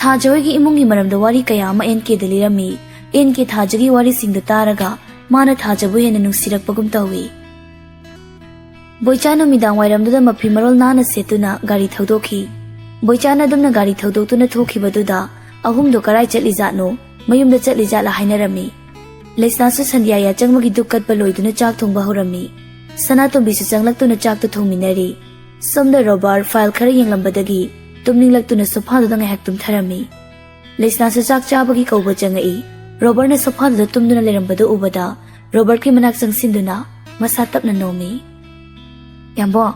ꯊꯥꯖ ꯍꯣꯏꯒꯤ ꯏꯃꯨꯡꯒꯤ ꯃꯔꯝꯗ ꯋꯥꯔꯤ ꯀꯌꯥ ꯑꯃ ꯑꯦꯟ ꯀꯦꯗ ꯂꯤꯔꯝꯃꯤ꯫ ꯑꯦꯟ ꯀꯦ ꯊꯥꯖꯒꯤ ꯋꯥꯔꯤꯁꯤꯡꯗꯨ ꯇꯥꯔꯒ ꯃꯥꯅ ꯊꯥꯖꯕꯨ ꯍꯦꯟꯅ ꯅꯨꯡꯁꯤꯔꯛꯄꯒꯨꯝ ꯇꯧꯏ꯫ ꯕꯣꯏꯆꯥ ꯅꯨꯃꯤꯗꯥꯡ ꯋꯥꯏꯔꯝꯗꯨꯗ ꯃꯐꯤ ꯃꯔꯣꯜ ꯅꯥꯟꯅ ꯁꯦꯠꯇꯨꯅ ꯒꯥꯔꯤ ꯊꯧꯗꯣꯛꯈꯤ꯫ ꯕꯣꯏꯆꯥꯅ ꯑꯗꯨꯝꯅ ꯒꯥꯔꯤ ꯊꯧꯗꯣꯛꯇꯨꯅ ꯊꯣꯛꯈꯤꯕꯗꯨꯗ ꯑꯍꯨꯝꯗꯣ ꯀꯔꯥꯏ ꯆꯠꯂꯤꯖꯥꯠꯅꯣ, ꯃꯌꯨꯝꯗ ꯆꯠꯂꯤꯖꯥꯠꯂ ꯍꯥꯏꯅꯔꯝꯃꯤ꯫ ꯂꯩꯁꯅꯥꯁꯨ ꯁꯟꯙ꯭ꯌꯥ ꯌꯥꯆꯪꯕꯒꯤ ꯗꯨꯛ ꯀꯠꯄ ꯂꯣꯏꯗꯨꯅ ꯆꯥꯛ ꯊꯣꯡꯕ ꯍꯧꯔꯝꯃꯤ꯫ ꯁꯅꯥꯇꯣꯝꯕꯤꯁꯨ ꯆꯪꯂꯛꯇꯨꯅ ꯆꯥꯛꯇꯨ ꯊꯣꯡꯃꯤꯟꯅꯔꯤ꯫ ꯁꯣꯝꯗ ꯔꯣꯕꯥꯔꯠ ꯐꯥꯏꯜ ꯈꯔ ꯌꯦꯡꯂꯝꯕꯗꯒꯤ ꯇꯨꯝꯅꯤꯡꯂꯛꯇꯨꯅ ꯁꯣꯐꯥꯗꯨꯗ ꯉꯥꯏꯍꯥꯛ ꯇꯨꯝꯊꯔꯝꯃꯤ꯫ ꯂꯩꯁꯅꯥꯁꯨ ꯆꯥꯛ ꯆꯥꯕꯒꯤ ꯀꯧꯕ ꯆꯪꯉꯛꯏ꯫ ꯔꯣꯕꯔꯠꯅ ꯁꯣꯐꯥꯗꯨꯗ ꯇꯨꯝꯗꯨꯅ ꯂꯩꯔꯝꯕꯗꯨ ꯎꯕꯗ ꯔꯣꯕꯔꯠꯀꯤ ꯃꯅꯥꯛ ꯆꯪꯁꯤꯟꯗꯨꯅ ꯃꯁꯥ ꯇꯞꯅ ꯅꯣꯝꯃꯤ꯫ "ꯌꯥꯝꯕꯣꯡ,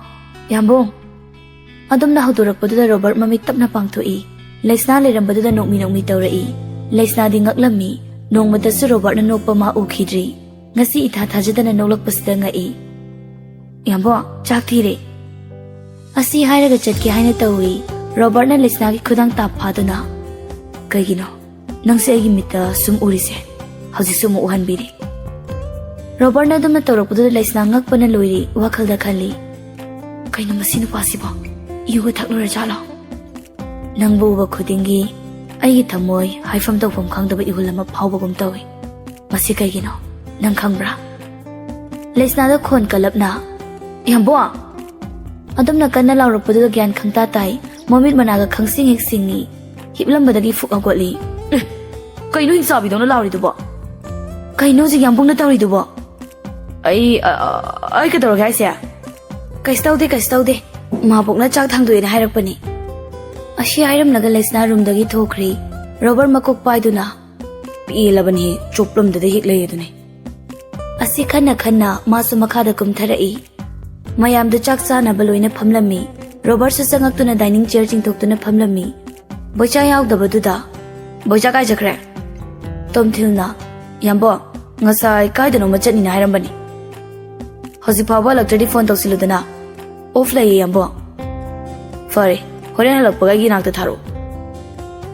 ꯌꯥꯝꯕꯣꯡ!" ꯑꯗꯨꯝꯅ ꯍꯧꯗꯣꯔꯛꯄꯗꯨꯗ ꯔꯣꯕꯔꯠ ꯃꯃꯤꯠ ꯇꯞꯅ ꯄꯥꯡꯊꯣꯛꯏ꯫ ꯂꯩꯁꯅꯥ ꯂꯩꯔꯝꯕꯗꯨꯗ ꯅꯣꯛꯃꯤ ꯅꯣꯛꯃꯤ ꯇꯧꯔꯛꯏ꯫ ꯂꯩꯁꯅꯥꯗꯤ ꯉꯛꯂꯝꯃꯤ꯫ ꯅꯣꯡꯃꯇꯁꯨ ꯔꯣꯕꯔꯠꯅ ꯅꯣꯛꯄ ꯃꯥ ꯎꯈꯤꯗ꯭ꯔꯤ꯫ ꯉꯁꯤ ꯏꯊꯥ ꯊꯥꯖꯗꯅ ꯅꯣꯛꯂꯛꯄꯁꯤꯗ ꯉꯛꯏ꯫ "ꯌꯥꯝꯕꯣ, ꯆꯥꯛ ꯊꯤꯔꯦ꯫" ꯑꯁꯤ ꯍꯥꯏꯔꯒ ꯆꯠꯀꯦ ꯍꯥꯏꯅ ꯇꯧꯔꯤ꯫ ꯔꯣꯕꯔꯠꯅ ꯂꯩꯁꯅꯥꯒꯤ ꯈꯨꯗꯥꯡ ꯇꯥꯞ ꯐꯥꯗꯨꯅ, "ꯀꯩꯒꯤꯅꯣ ꯅꯪꯁꯦ ꯑꯩꯒꯤ ꯃꯤꯠꯇ ꯁꯨꯝ ꯎꯔꯤꯁꯦ? ꯍꯧꯖꯤꯛꯁꯨ ꯑꯃꯨꯛ ꯎꯍꯟꯕꯤꯔꯦ꯫" ꯔꯣꯕꯔꯠꯅ ꯑꯗꯨꯝꯅ ꯇꯧꯔꯛꯄꯗꯨꯗ ꯂꯩꯁꯅꯥ ꯉꯛꯄꯅ ꯂꯣꯏꯔꯤ꯫ ꯋꯥꯈꯜꯗ ꯈꯜꯂꯤ, "ꯀꯩꯅꯣ ꯃꯁꯤ ꯅꯨꯄꯥꯁꯤꯕꯣ? ꯌꯨꯒ ꯊꯛꯂꯨꯔꯖꯥꯠꯂꯣ? ꯅꯪꯕꯨ ꯎꯕ ꯈꯨꯗꯤꯡꯒꯤ ꯑꯩꯒꯤ ꯊꯃꯣꯏ ꯍꯥꯏꯐꯝ ꯇꯧꯐꯝ ꯈꯪꯗꯕ ꯏꯍꯨꯜ ꯑꯃ ꯐꯥꯎꯕꯒꯨꯝ ꯇꯧꯏ꯫ ꯃꯁꯤ ꯀꯩꯒꯤꯅꯣ? ꯅꯪ ꯈꯪꯕ꯭ꯔꯥ?" ꯂꯩꯁꯅꯥꯗ ꯈꯣꯟ ꯀꯜꯂꯞꯅ, "ꯌꯥꯝꯕꯣ!" ꯑꯗꯨꯝꯅ ꯀꯟꯅ ꯂꯥꯎꯔꯛꯄꯗꯨꯗ ꯒ꯭ꯌꯥꯟ ꯈꯪꯇꯥ ꯇꯥꯏ꯫ ꯃꯃꯤꯠ ꯃꯅꯥꯒ ꯈꯪꯁꯤꯡ ꯍꯦꯛ ꯁꯤꯡꯉꯤ꯫ ꯍꯤꯞꯂꯝꯕꯗꯒꯤ ꯐꯨꯛ ꯍꯧꯒꯠꯂꯤ꯫ "ꯑꯦ, ꯀꯩꯅꯣ ꯍꯤꯡꯆꯥꯕꯤꯗꯧꯅ ꯂꯥꯎꯔꯤꯗꯨꯕꯣ? ꯀꯩꯅꯣ ꯍꯧꯖꯤꯛ ꯌꯥꯝꯕꯨꯡꯅ ꯇꯧꯔꯤꯗꯨꯕꯣ?" "ꯑꯩ, ꯑ, ꯑ, ꯑꯩ ꯀꯩꯗꯧꯔꯒꯦ ꯍꯥꯏꯁꯦ?" "ꯀꯩꯁꯨ ꯇꯧꯗꯦ, ꯀꯩꯁꯨ ꯇꯧꯗꯦ꯫ ꯃꯥꯕꯣꯛꯅ ꯆꯥꯛ ꯊꯥꯡꯗꯣꯛꯑꯦꯅ ꯍꯥꯏꯔꯛꯄꯅꯤ꯫" ꯑꯁꯤ ꯍꯥꯏꯔꯝꯂꯒ ꯂꯩꯁꯅꯥ ꯔꯨꯝꯗꯒꯤ ꯊꯣꯛꯈ꯭ꯔꯤ꯫ ꯔꯣꯕꯔꯠ ꯃꯀꯣꯛ ꯄꯥꯏꯗꯨꯅ, "ꯄꯦꯜꯂꯕꯅꯤ, ꯆꯨꯞꯂꯝꯗꯗ ꯍꯦꯛ ꯂꯩ ꯑꯗꯨꯅꯤ꯫" ꯑꯁꯤ ꯈꯟꯅ ꯈꯟꯅ ꯃꯥꯁꯨ ꯃꯈꯥꯗ ꯀꯨꯝꯊꯔꯛꯏ꯫ ꯃꯌꯥꯝꯗꯨ ꯆꯥꯛ ꯆꯥꯅꯕ ꯂꯣꯏꯅ ꯐꯝꯂꯝꯃꯤ꯫ ꯔꯣꯕꯔꯠꯁꯨ ꯆꯪꯉꯛꯇꯨꯅ ꯗꯥꯏꯅꯤꯡ ꯆꯤꯌꯔ ꯆꯤꯡꯊꯣꯛꯇꯨꯅ ꯐꯝꯂꯝꯃꯤ꯫ ꯕꯣꯏꯆꯥ ꯌꯥꯎꯗꯕꯗꯨꯗ, "ꯕꯣꯏꯆꯥ ꯀꯥꯏ ꯆꯠꯈ꯭ꯔꯦ?" ꯇꯣꯝꯊꯤꯜꯅ, "ꯌꯥꯝꯕꯣ, ꯉꯁꯥꯏ ꯀꯥꯏꯗꯅꯣꯃ ꯆꯠꯅꯤꯅ ꯍꯥꯏꯔꯝꯕꯅꯤ꯫ ꯍꯧꯖꯤꯛ ꯐꯥꯎꯕ ꯍꯜꯂꯛꯇ꯭ꯔꯗꯤ ꯐꯣꯟ ꯇꯧꯁꯤꯜꯂꯨꯗꯅ꯫" "ꯑꯣꯐ ꯂꯩꯌꯦ, ꯌꯥꯝꯕꯣ꯫" "ꯐꯔꯦ, ꯍꯣꯔꯦꯟ ꯍꯜꯂꯛꯄꯒ ꯑꯩꯒꯤ ꯅꯥꯛꯇ ꯊꯥꯔꯛꯑꯣ꯫"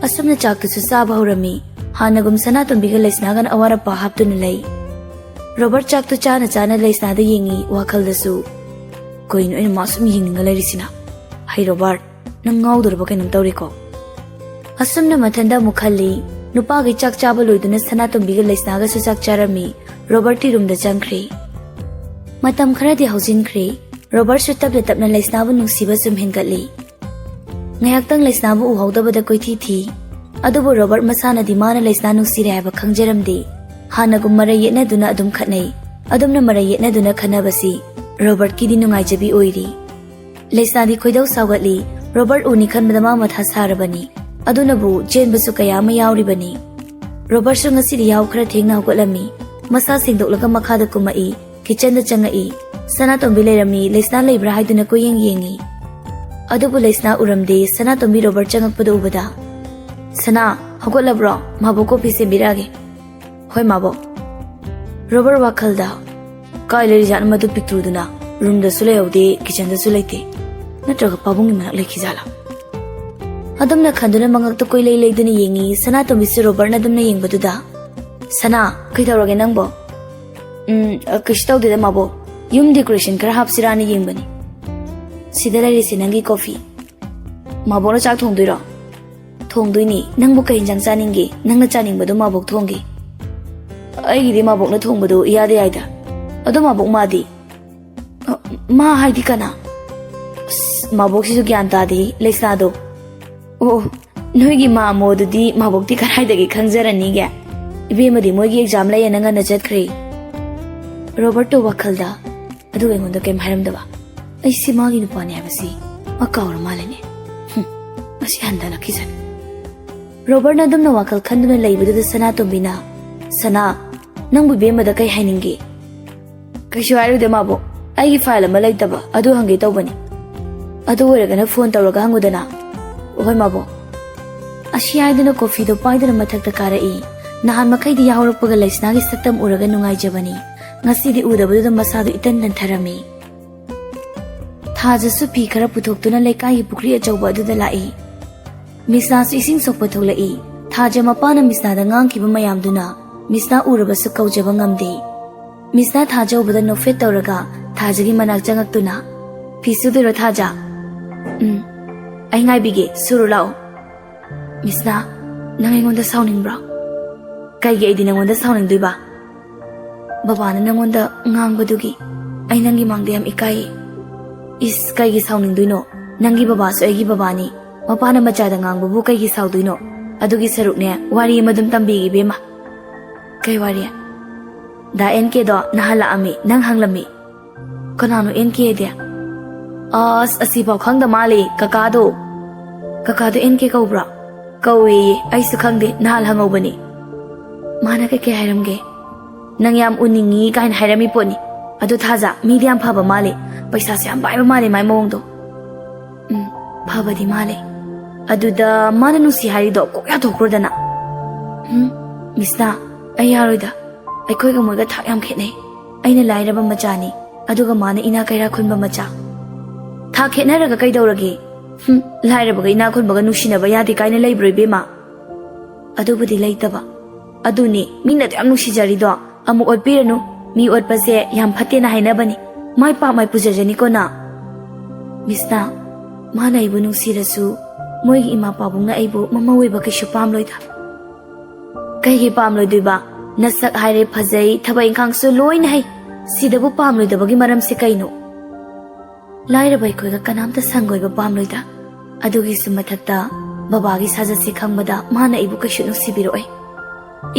ꯑꯁꯨꯝꯅ ꯆꯥꯛꯇꯨꯁꯨ ꯆꯥꯕ ꯍꯧꯔꯝꯃꯤ꯫ ꯍꯥꯟꯅꯒꯨꯝ ꯁꯅꯥꯇꯣꯝꯕꯤꯒ ꯂꯩꯁꯅꯥꯒꯅ ꯑꯋꯥꯠ ꯑꯄꯥ ꯍꯥꯞꯇꯨꯅ ꯂꯩ꯫ ꯔꯣꯕꯔꯠ ꯆꯥꯛꯇꯨ ꯆꯥꯅ ꯆꯥꯅ ꯂꯩꯁꯅꯥꯗ ꯌꯦꯡꯉꯤ, ꯋꯥꯈꯜꯗꯁꯨ, "ꯀꯩꯅꯣ ꯑꯩꯅ ꯃꯥ ꯁꯨꯝ ꯌꯦꯡꯅꯤꯡꯉ ꯂꯩꯔꯤꯁꯤꯅ? ꯍꯩ ꯔꯣꯕꯔꯠ, ꯅꯪ ꯉꯥꯎꯗꯣꯔꯕ ꯀꯩꯅꯣꯝ ꯇꯧꯔꯦꯀꯣ?" ꯑꯁꯨꯝꯅ ꯃꯊꯟꯗ ꯑꯃꯨꯛ ꯈꯜꯂꯤ꯫ ꯅꯨꯄꯥꯈꯩ ꯆꯥꯛ ꯆꯥꯕ ꯂꯣꯏꯗꯨꯅ ꯁꯅꯥꯇꯣꯝꯕꯤꯒ ꯂꯩꯁꯅꯥꯒꯁꯨ ꯆꯥꯛ ꯆꯥꯔꯝꯃꯤ꯫ ꯔꯣꯕꯔꯠꯇꯤ ꯔꯨꯝꯗ ꯆꯪꯈ꯭ꯔꯦ꯫ ꯃꯇꯝ ꯈꯔꯗꯤ ꯍꯧꯖꯤꯟꯈ꯭ꯔꯦ꯫ ꯔꯣꯕꯔꯠꯁꯨ ꯇꯞꯅ ꯇꯞꯅ ꯂꯩꯁꯅꯥꯕꯨ ꯅꯨꯡꯁꯤꯕ ꯁꯨꯝ ꯍꯦꯟꯒꯠꯂꯤ꯫ ꯉꯥꯏꯍꯥꯛꯇꯪ ꯂꯩꯁꯅꯥꯕꯨ ꯎꯍꯧꯗꯕꯗ ꯀꯣꯏꯊꯤ ꯊꯤ꯫ ꯑꯗꯨꯕꯨ ꯔꯣꯕꯔꯠ ꯃꯁꯥꯅꯗꯤ ꯃꯥꯅ ꯂꯩꯁꯅꯥ ꯅꯨꯡꯁꯤꯔꯦ ꯍꯥꯏꯕ ꯈꯪꯖꯔꯝꯗꯦ꯫ ꯍꯥꯟꯅꯒꯨꯝ ꯃꯔꯩ ꯌꯦꯠꯅꯗꯨꯅ ꯑꯗꯨꯝ ꯈꯠꯅꯩ꯫ ꯑꯗꯨꯝꯅ ꯃꯔꯩ ꯌꯦꯠꯅꯗꯨꯅ ꯈꯠꯅꯕꯁꯤ ꯔꯣꯕꯔꯠꯀꯤꯗꯤ ꯅꯨꯡꯉꯥꯏꯖꯕꯤ ꯑꯣꯏꯔꯤ꯫ ꯂꯩꯁꯅꯥꯗꯤ ꯈꯣꯏꯗꯧ ꯁꯥꯎꯒꯠꯂꯤ꯫ ꯔꯣꯕꯔꯠ ꯎꯅꯤ ꯈꯟꯕꯗ ꯃꯥ ꯃꯊꯥ ꯁꯥꯔꯕꯅꯤ꯫ ꯑꯗꯨꯅꯕꯨ ꯆꯦꯟꯕꯁꯨ ꯀꯌꯥ ꯑꯃ ꯌꯥꯎꯔꯤꯕꯅꯤ꯫ ꯔꯣꯕꯔꯠꯁꯨ ꯉꯁꯤꯗꯤ ꯌꯥꯍꯧ ꯈꯔ ꯊꯦꯡꯅ ꯍꯧꯒꯠꯂꯝꯃꯤ꯫ ꯃꯁꯥ ꯁꯦꯡꯗꯣꯛꯂꯒ ꯃꯈꯥꯗ ꯀꯨꯝꯃꯛꯏ꯫ ꯀꯤꯆꯟꯗ ꯆꯪꯉꯛꯏ꯫ ꯁꯅꯥꯇꯣꯝꯕꯤ ꯂꯩꯔꯝꯃꯤ꯫ ꯂꯩꯁꯅꯥ ꯂꯩꯕ꯭ꯔꯥ ꯍꯥꯏꯗꯨꯅ ꯀꯣꯏꯌꯦꯡ ꯌꯦꯡꯉꯤ꯫ ꯑꯗꯨꯕꯨ ꯂꯩꯁꯅꯥ ꯎꯔꯝꯗꯦ꯫ ꯁꯅꯥꯇꯣꯝꯕꯤ ꯔꯣꯕꯔꯠ ꯆꯪꯉꯛꯄꯗ ꯎꯕꯗ, "ꯁꯅꯥ, ꯍꯧꯒꯠꯂꯕ꯭ꯔꯣ? ꯃꯥꯕꯣꯛ ꯀꯣꯐꯤ ꯁꯦꯝꯕꯤꯔꯛꯑꯒꯦ꯫" "ꯍꯣꯏ, ꯃꯥꯕꯣꯛ꯫" ꯔꯣꯕꯔꯠ ꯋꯥꯈꯜꯗ, "ꯀꯥꯏ ꯂꯩꯔꯤꯖꯥꯠꯅꯣ ꯃꯗꯨ ꯄꯤꯛꯇ꯭ꯔꯨꯗꯨꯅ? ꯔꯨꯝꯗꯁꯨ ꯂꯩꯍꯧꯗꯦ, ꯀꯤꯆꯟꯗꯁꯨ ꯂꯩꯇꯦ꯫ ꯅꯠꯇ꯭ꯔꯒ ꯄꯥꯕꯨꯡꯒꯤ ꯃꯅꯥꯛ ꯂꯩꯈꯤꯖꯥꯠꯂꯥ?" ꯑꯗꯨꯝꯅ ꯈꯟꯗꯨꯅ ꯃꯉꯛꯇ ꯀꯣꯏꯂꯩ ꯂꯩꯗꯨꯅ ꯌꯦꯡꯉꯤ ꯁꯅꯥꯇꯣꯝꯕꯤꯁꯨ ꯔꯣꯕꯔꯠꯅ ꯑꯗꯨꯝꯅ ꯌꯦꯡꯕꯗꯨꯗ꯫ "ꯁꯅꯥ, ꯀꯩꯗꯧꯔꯒꯦ ꯅꯪꯕꯣ?" "ꯎꯝ, ꯑ, ꯀꯩꯁꯨ ꯇꯧꯗꯦꯗ ꯃꯥꯕꯣꯛ꯫ ꯌꯨꯝ ꯗꯦꯀꯣꯔꯦꯁꯟ ꯈꯔ ꯍꯥꯞꯁꯤꯔꯥꯅ ꯌꯦꯡꯕꯅꯤ꯫ ꯁꯤꯗ ꯂꯩꯔꯤꯁꯤ ꯅꯪꯒꯤ ꯀꯣꯐꯤ꯫ ꯃꯥꯕꯣꯛꯅ ꯆꯥꯛ ꯊꯣꯡꯗꯣꯏꯔꯣ?" "ꯊꯣꯡꯗꯣꯏꯅꯤ꯫ ꯅꯪꯕꯨ ꯀꯩ ꯏꯟꯖꯥꯡ ꯆꯥꯅꯤꯡꯒꯦ? ꯅꯪꯅ ꯆꯥꯅꯤꯡꯕꯗꯣ ꯃꯥꯕꯣꯛ ꯊꯣꯡꯒꯦ꯫" "ꯑꯩꯒꯤꯗꯤ ꯃꯥꯕꯣꯛꯅ ꯊꯣꯡꯕꯗꯣ ꯏꯌꯥꯗ ꯌꯥꯏꯗ꯫ ꯑꯗꯣ ꯃꯥꯕꯣꯛ ꯃꯥꯗꯤ?" "ꯑ, ꯃꯥ ꯍꯥꯏꯗꯤ ꯀꯅꯥ?" "ꯑꯁ, ꯃꯥꯕꯣꯛꯁꯤꯁꯨ ꯒ꯭ꯌꯥꯟ ꯇꯥꯗꯦ, ꯂꯩꯁꯅꯥꯗꯣ꯫" "ꯑꯣ, ꯅꯣꯏꯒꯤ ꯃꯥꯃꯣꯗꯨꯗꯤ ꯃꯥꯕꯣꯛꯇꯤ ꯀꯗꯥꯏꯗꯒꯤ ꯈꯪꯖꯔꯅꯤꯒꯦ? ꯏꯕꯦꯝꯃꯗꯤ ꯃꯣꯏꯒꯤ ꯑꯦꯛꯖꯥꯝ ꯂꯩꯌꯦꯅ ꯉꯟꯅ ꯆꯠꯈ꯭ꯔꯦ꯫" ꯔꯣꯕꯔꯠꯇꯣ ꯋꯥꯈꯜꯗ, "ꯑꯗꯨꯒ ꯑꯩꯉꯣꯟꯗ ꯀꯩꯝ ꯍꯥꯏꯔꯝꯗꯕ꯫ ꯑꯩꯁꯤ ꯃꯥꯒꯤ ꯅꯨꯄꯥꯅꯤ ꯍꯥꯏꯕꯁꯤ ꯃꯥ ꯀꯥꯎꯔ ꯃꯥꯜꯂꯦꯅꯦ꯫ ꯍꯨꯝ, ꯃꯁꯤ ꯍꯟꯊꯅꯈꯤꯁꯅꯨ꯫" ꯔꯣꯕꯔꯠꯅ ꯑꯗꯨꯝꯅ ꯋꯥꯈꯜ ꯈꯟꯗꯨꯅ ꯂꯩꯕꯗꯨꯗ ꯁꯅꯥꯇꯣꯝꯕꯤꯅ, "ꯁꯅꯥ, ꯅꯪꯕꯨ ꯏꯕꯦꯝꯃꯗ ꯀꯩ ꯍꯥꯏꯅꯤꯡꯒꯦ?" "ꯀꯩꯁꯨ ꯍꯥꯏꯔꯨꯗꯦ ꯃꯥꯕꯣꯛ, ꯑꯩꯒꯤ ꯐꯥꯏꯜ ꯑꯃ ꯂꯩꯇꯕ, ꯑꯗꯨ ꯍꯪꯒꯦ ꯇꯧꯕꯅꯤ꯫ ꯑꯗꯨ ꯑꯣꯏꯔꯒꯅ ꯐꯣꯟ ꯇꯧꯔꯒ ꯍꯪꯉꯨꯗꯅ꯫" "ꯍꯣꯏ ꯃꯥꯕꯣꯛ꯫" ꯑꯁꯤ ꯍꯥꯏꯗꯨꯅ ꯀꯣꯐꯤꯗꯣ ꯄꯥꯏꯗꯨꯅ ꯃꯊꯛꯇ ꯀꯥꯔꯛꯏ꯫ ꯅꯍꯥꯟ ꯃꯈꯩꯗꯤ ꯌꯥꯍꯧꯔꯛꯄꯒ ꯂꯩꯁꯅꯥꯒꯤ ꯁꯛꯇꯝ ꯎꯔꯒ ꯅꯨꯡꯉꯥꯏꯖꯕꯅꯤ꯫ ꯉꯁꯤꯗꯤ ꯎꯗꯕꯗꯨꯗ ꯃꯁꯥꯗꯨ ꯏꯇꯟ ꯇꯟꯊꯔꯝꯃꯤ꯫ ꯊꯥꯖꯁꯨ ꯐꯤ ꯈꯔ ꯄꯨꯊꯣꯛꯇꯨꯅ ꯂꯩꯀꯥꯏꯒꯤ ꯄꯨꯈ꯭ꯔꯤ ꯑꯆꯧꯕ ꯑꯗꯨꯗ ꯂꯥꯛꯏ꯫ ꯃꯤꯁꯅꯥꯁꯨ ꯏꯁꯤꯡ ꯁꯣꯛꯄ ꯊꯣꯛꯂꯛꯏ꯫ ꯊꯥꯖ ꯃꯄꯥꯅ ꯃꯤꯁꯅꯥꯗ ꯉꯥꯡꯈꯤꯕ ꯃꯌꯥꯝꯗꯨꯅ ꯃꯤꯁꯅꯥ ꯎꯔꯕꯁꯨ ꯀꯧꯖꯕ ꯉꯝꯗꯦ꯫ ꯃꯤꯁꯅꯥ ꯊꯥꯖ ꯎꯕꯗ ꯅꯣꯛꯐꯦꯠ ꯇꯧꯔꯒ ꯊꯥꯖꯒꯤ ꯃꯅꯥꯛ ꯆꯪꯉꯛꯇꯨꯅ, "ꯐꯤ ꯁꯨꯗꯣꯏꯔꯣ ꯊꯥꯖ?" "ꯎꯝ, ꯑꯩ ꯉꯥꯏꯕꯤꯒꯦ, ꯁꯨꯔꯨ ꯂꯥꯛꯑꯣ꯫" "ꯃꯤꯁꯅꯥ, ꯅꯪ ꯑꯩꯉꯣꯟꯗ ꯁꯥꯎꯅꯤꯡꯕ꯭ꯔꯣ?" "ꯀꯩꯒꯤ ꯑꯩꯗꯤ ꯅꯪꯉꯣꯟꯗ ꯁꯥꯎꯅꯤꯡꯗꯣꯏꯕ? ꯕꯕꯥꯅ ꯅꯪꯉꯣꯟꯗ ꯉꯥꯡꯕꯗꯨꯒꯤ ꯑꯩ ꯅꯪꯒꯤ ꯃꯥꯡꯗ ꯌꯥꯝ ꯏꯀꯥꯏꯌꯦ꯫" "ꯏꯁ, ꯀꯩꯒꯤ ꯁꯥꯎꯅꯤꯡꯗꯣꯏꯅꯣ? ꯅꯪꯒꯤ ꯕꯕꯥꯁꯨ ꯑꯩꯒꯤ ꯕꯕꯥꯅꯤ꯫ ꯃꯄꯥꯅ ꯃꯆꯥꯗ ꯉꯥꯡꯕꯕꯨ ꯀꯩꯒꯤ ꯁꯥꯎꯗꯣꯏꯅꯣ? ꯑꯗꯨꯒꯤ ꯁꯔꯨꯛꯅꯦ, ꯋꯥꯔꯤ ꯑꯃ ꯑꯗꯨꯝ ꯇꯝꯕꯤꯒꯦ ꯏꯕꯦꯝꯃ꯫" "ꯀꯩ ꯋꯥꯔꯤ?" "ꯗꯥ ꯑꯦꯟ ꯀꯦꯗꯣ ꯅꯍꯥꯟ ꯂꯥꯛꯑꯝꯃꯤ, ꯅꯪ ꯍꯪꯂꯝꯃꯤ꯫" "ꯀꯅꯥꯅꯣ ꯑꯦꯟ ꯀꯦ ꯍꯥꯏꯗꯤ?" "ꯑꯁ, ꯑꯁꯤꯐꯥꯎ ꯈꯪꯗ ꯃꯥꯜꯂꯦ, ꯀꯀꯥꯗꯣ꯫" "ꯀꯀꯥꯗꯣ ꯑꯦꯟ ꯀꯦ ꯀꯧꯕ꯭ꯔꯥ?" "ꯀꯧꯏ, ꯑꯩꯁꯨ ꯈꯪꯗꯦ, ꯅꯍꯥꯟ ꯍꯪꯍꯧꯕꯅꯤ꯫" "ꯃꯥꯅ ꯀꯩꯀꯩ ꯍꯥꯏꯔꯝꯒꯦ?" "ꯅꯪ ꯌꯥꯝ ꯎꯅꯤꯡꯉꯤ ꯀꯥꯏꯅ ꯍꯥꯏꯔꯝꯃꯤ ꯄꯣꯠꯅꯤ꯫ ꯑꯗꯨ ꯊꯥꯖ, ꯃꯤꯗꯤ ꯌꯥꯝ ꯐꯕ ꯃꯥꯜꯂꯦ, ꯄꯩꯁꯥꯁꯨ ꯌꯥꯝ ꯄꯥꯏꯕ ꯃꯥꯜꯂꯦ ꯃꯥꯏ ꯃꯑꯣꯡꯗꯣ꯫" "ꯎꯝ, ꯐꯕꯗꯤ ꯃꯥꯜꯂꯦ꯫ ꯑꯗꯨꯗ ꯃꯥꯅ ꯅꯨꯡꯁꯤ ꯍꯥꯏꯔꯤꯗꯣ ꯀꯣꯛ ꯌꯥꯊꯣꯛꯈ꯭ꯔꯣꯗꯅ꯫" "ꯎꯝ, ꯃꯤꯁꯅꯥ, ꯑꯩ ꯌꯥꯔꯣꯏꯗ꯫ ꯑꯩꯈꯣꯏꯒ ꯃꯣꯏꯒ ꯊꯥꯛ ꯌꯥꯝ ꯈꯦꯠꯅꯩ꯫ ꯑꯩꯅ ꯂꯥꯏꯔꯕ ꯃꯆꯥꯅꯤ, ꯑꯗꯨꯒ ꯃꯥꯅ ꯏꯅꯥ ꯀꯩꯔꯥ ꯈꯨꯟꯕ ꯃꯆꯥ꯫ ꯊꯥꯛ ꯈꯦꯠꯅꯔꯒ ꯀꯩꯗꯧꯔꯒꯦ? ꯍꯨꯝ, ꯂꯥꯏꯔꯕꯒ ꯏꯅꯥ ꯈꯨꯟꯕꯒ ꯅꯨꯡꯁꯤꯅꯕ ꯌꯥꯗꯦ ꯀꯥꯏꯅ ꯂꯩꯕ꯭ꯔꯣ, ꯏꯕꯦꯝꯃ? ꯑꯗꯨꯕꯨꯗꯤ ꯂꯩꯇꯕ꯫ ꯑꯗꯨꯅꯤ ꯃꯤꯅ ꯑꯗꯨ ꯌꯥꯝ ꯅꯨꯡꯁꯤꯖꯔꯤꯗꯣ꯫ ꯑꯃꯨꯛ ꯑꯣꯠꯄꯤꯔꯅꯨ꯫ ꯃꯤ ꯑꯣꯠꯄꯁꯦ ꯌꯥꯝ ꯐꯠꯇꯦꯅ ꯍꯥꯏꯅꯕꯅꯤ꯫ ꯃꯥꯏ ꯄꯥꯛ ꯃꯥꯏ ꯄꯨꯖꯖꯅꯤꯀꯣ ꯅ꯫ ꯃꯤꯁꯅ, ꯃꯥꯅ ꯑꯩꯕꯨ ꯅꯨꯡꯁꯤꯔꯁꯨ ꯃꯣꯏꯒꯤ ꯏꯃꯥ ꯄꯥꯕꯨꯡꯅ ꯑꯩꯕꯨ ꯃꯃꯧ ꯑꯣꯏꯕ ꯀꯩꯁꯨ ꯄꯥꯝꯂꯣꯏꯗ꯫ ꯀꯩꯒꯤ ꯄꯥꯝꯂꯣꯏꯗꯣꯏꯕ? ꯅꯁꯛ ꯍꯥꯏꯔꯦ ꯐꯖꯩ, ꯊꯕꯛ ꯏꯪꯈꯥꯡꯁꯨ ꯂꯣꯏꯅ ꯍꯩ꯫ ꯁꯤꯗꯕꯨ ꯄꯥꯝꯂꯣꯏꯗꯕꯒꯤ ꯃꯔꯝꯁꯦ ꯀꯩꯅꯣ? ꯂꯥꯏꯔꯕ ꯑꯩꯈꯣꯏꯒ ꯀꯅꯥꯝꯇ ꯁꯪꯒꯣꯏꯕ ꯄꯥꯝꯂꯣꯏꯗ꯫ ꯑꯗꯨꯒꯤꯁꯨ ꯃꯊꯛꯇ ꯕꯕꯥꯒꯤ ꯁꯥꯖꯠꯁꯦ ꯈꯪꯕꯗ ꯃꯥꯅ ꯑꯩꯕꯨ ꯀꯩꯁꯨ ꯅꯨꯡꯁꯤꯕꯤꯔꯛꯑꯣꯏ꯫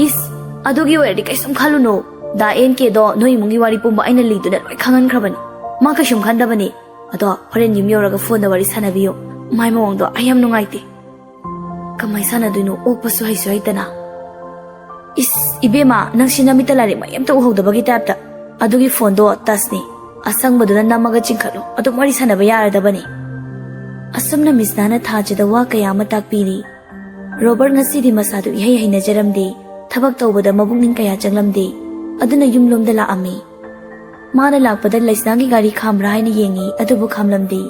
ꯏꯁ, ꯑꯗꯨꯒꯤ ꯑꯣꯏꯔꯗꯤ ꯀꯩꯁꯨꯝ ꯈꯜꯂꯨꯅꯣ꯫ ꯗꯥ ꯑꯦꯟ ꯀꯦꯗꯣ ꯅꯣꯏ ꯏꯃꯨꯡꯒꯤ ꯋꯥꯔꯤ ꯄꯨꯝꯕ ꯑꯩꯅ ꯂꯤꯗꯨꯅ ꯂꯣꯏ ꯈꯪꯍꯟꯈ꯭ꯔꯕꯅꯤ꯫ ꯃꯥ ꯀꯩꯁꯨꯝ ꯈꯟꯗꯕꯅꯤ꯫ ꯑꯗꯣ ꯍꯣꯔꯦꯟ ꯌꯨꯝ ꯌꯧꯔꯒ ꯐꯣꯟꯗ ꯋꯥꯔꯤ ꯁꯥꯟꯅꯕꯤꯌꯨ꯫ ꯃꯥꯏ ꯃꯑꯣꯡꯗꯣ ꯑꯩ ꯌꯥꯝ ꯅꯨꯡꯉꯥꯏꯇꯦ꯫ ꯀꯃꯥꯏ ꯁꯥꯟꯅꯗꯣꯏꯅꯣ? ꯑꯣꯛꯄꯁꯨ ꯍꯩꯁꯨ ꯍꯩꯇꯅ꯫ ꯏꯁ, ꯏꯕꯦꯝꯃ, ꯅꯪꯁꯤ ꯅꯃꯤꯠꯇ ꯂꯥꯏꯔꯤꯛ ꯃꯌꯦꯛ ꯑꯝꯇ ꯎꯍꯧꯗꯕꯒꯤ ꯇꯥꯏꯞꯇ꯫ ꯑꯗꯨꯒꯤ ꯐꯣꯟꯗꯣ ꯇꯁꯅꯤ, ꯑꯁꯪꯕꯗꯨꯅ ꯅꯝꯃꯒ ꯆꯤꯡꯈꯠꯂꯨ, ꯑꯗꯨꯝ ꯋꯥꯔꯤ ꯁꯥꯟꯅꯕ ꯌꯥꯔꯗꯕꯅꯤ꯫ ꯑꯁꯨꯝꯅ ꯃꯤꯁꯅꯥꯅ ꯊꯥꯖꯗ ꯋꯥ ꯀꯌꯥ ꯑꯃ ꯇꯥꯛꯄꯤꯔꯤ꯫ ꯔꯣꯕꯔꯠ ꯉꯁꯤꯗꯤ ꯃꯁꯥꯗꯨ ꯏꯍꯩ ꯍꯩꯅꯖꯔꯝꯗꯦ, ꯊꯕꯛ ꯇꯧꯕꯗ ꯃꯄꯨꯛꯅꯤꯡ ꯀꯌꯥ ꯆꯪꯂꯝꯗꯦ꯫ ꯑꯗꯨꯅ ꯌꯨꯝꯂꯣꯝꯗ ꯂꯥꯛꯑꯝꯃꯤ꯫ ꯃꯥꯅ ꯂꯥꯛꯄꯗ ꯂꯩꯁꯅꯥꯒꯤ ꯒꯥꯔꯤ ꯈꯥꯝꯕ꯭ꯔꯥ ꯍꯥꯏꯅ ꯌꯦꯡꯉꯤ, ꯑꯗꯨꯕꯨ ꯈꯥꯝꯂꯝꯗꯦ꯫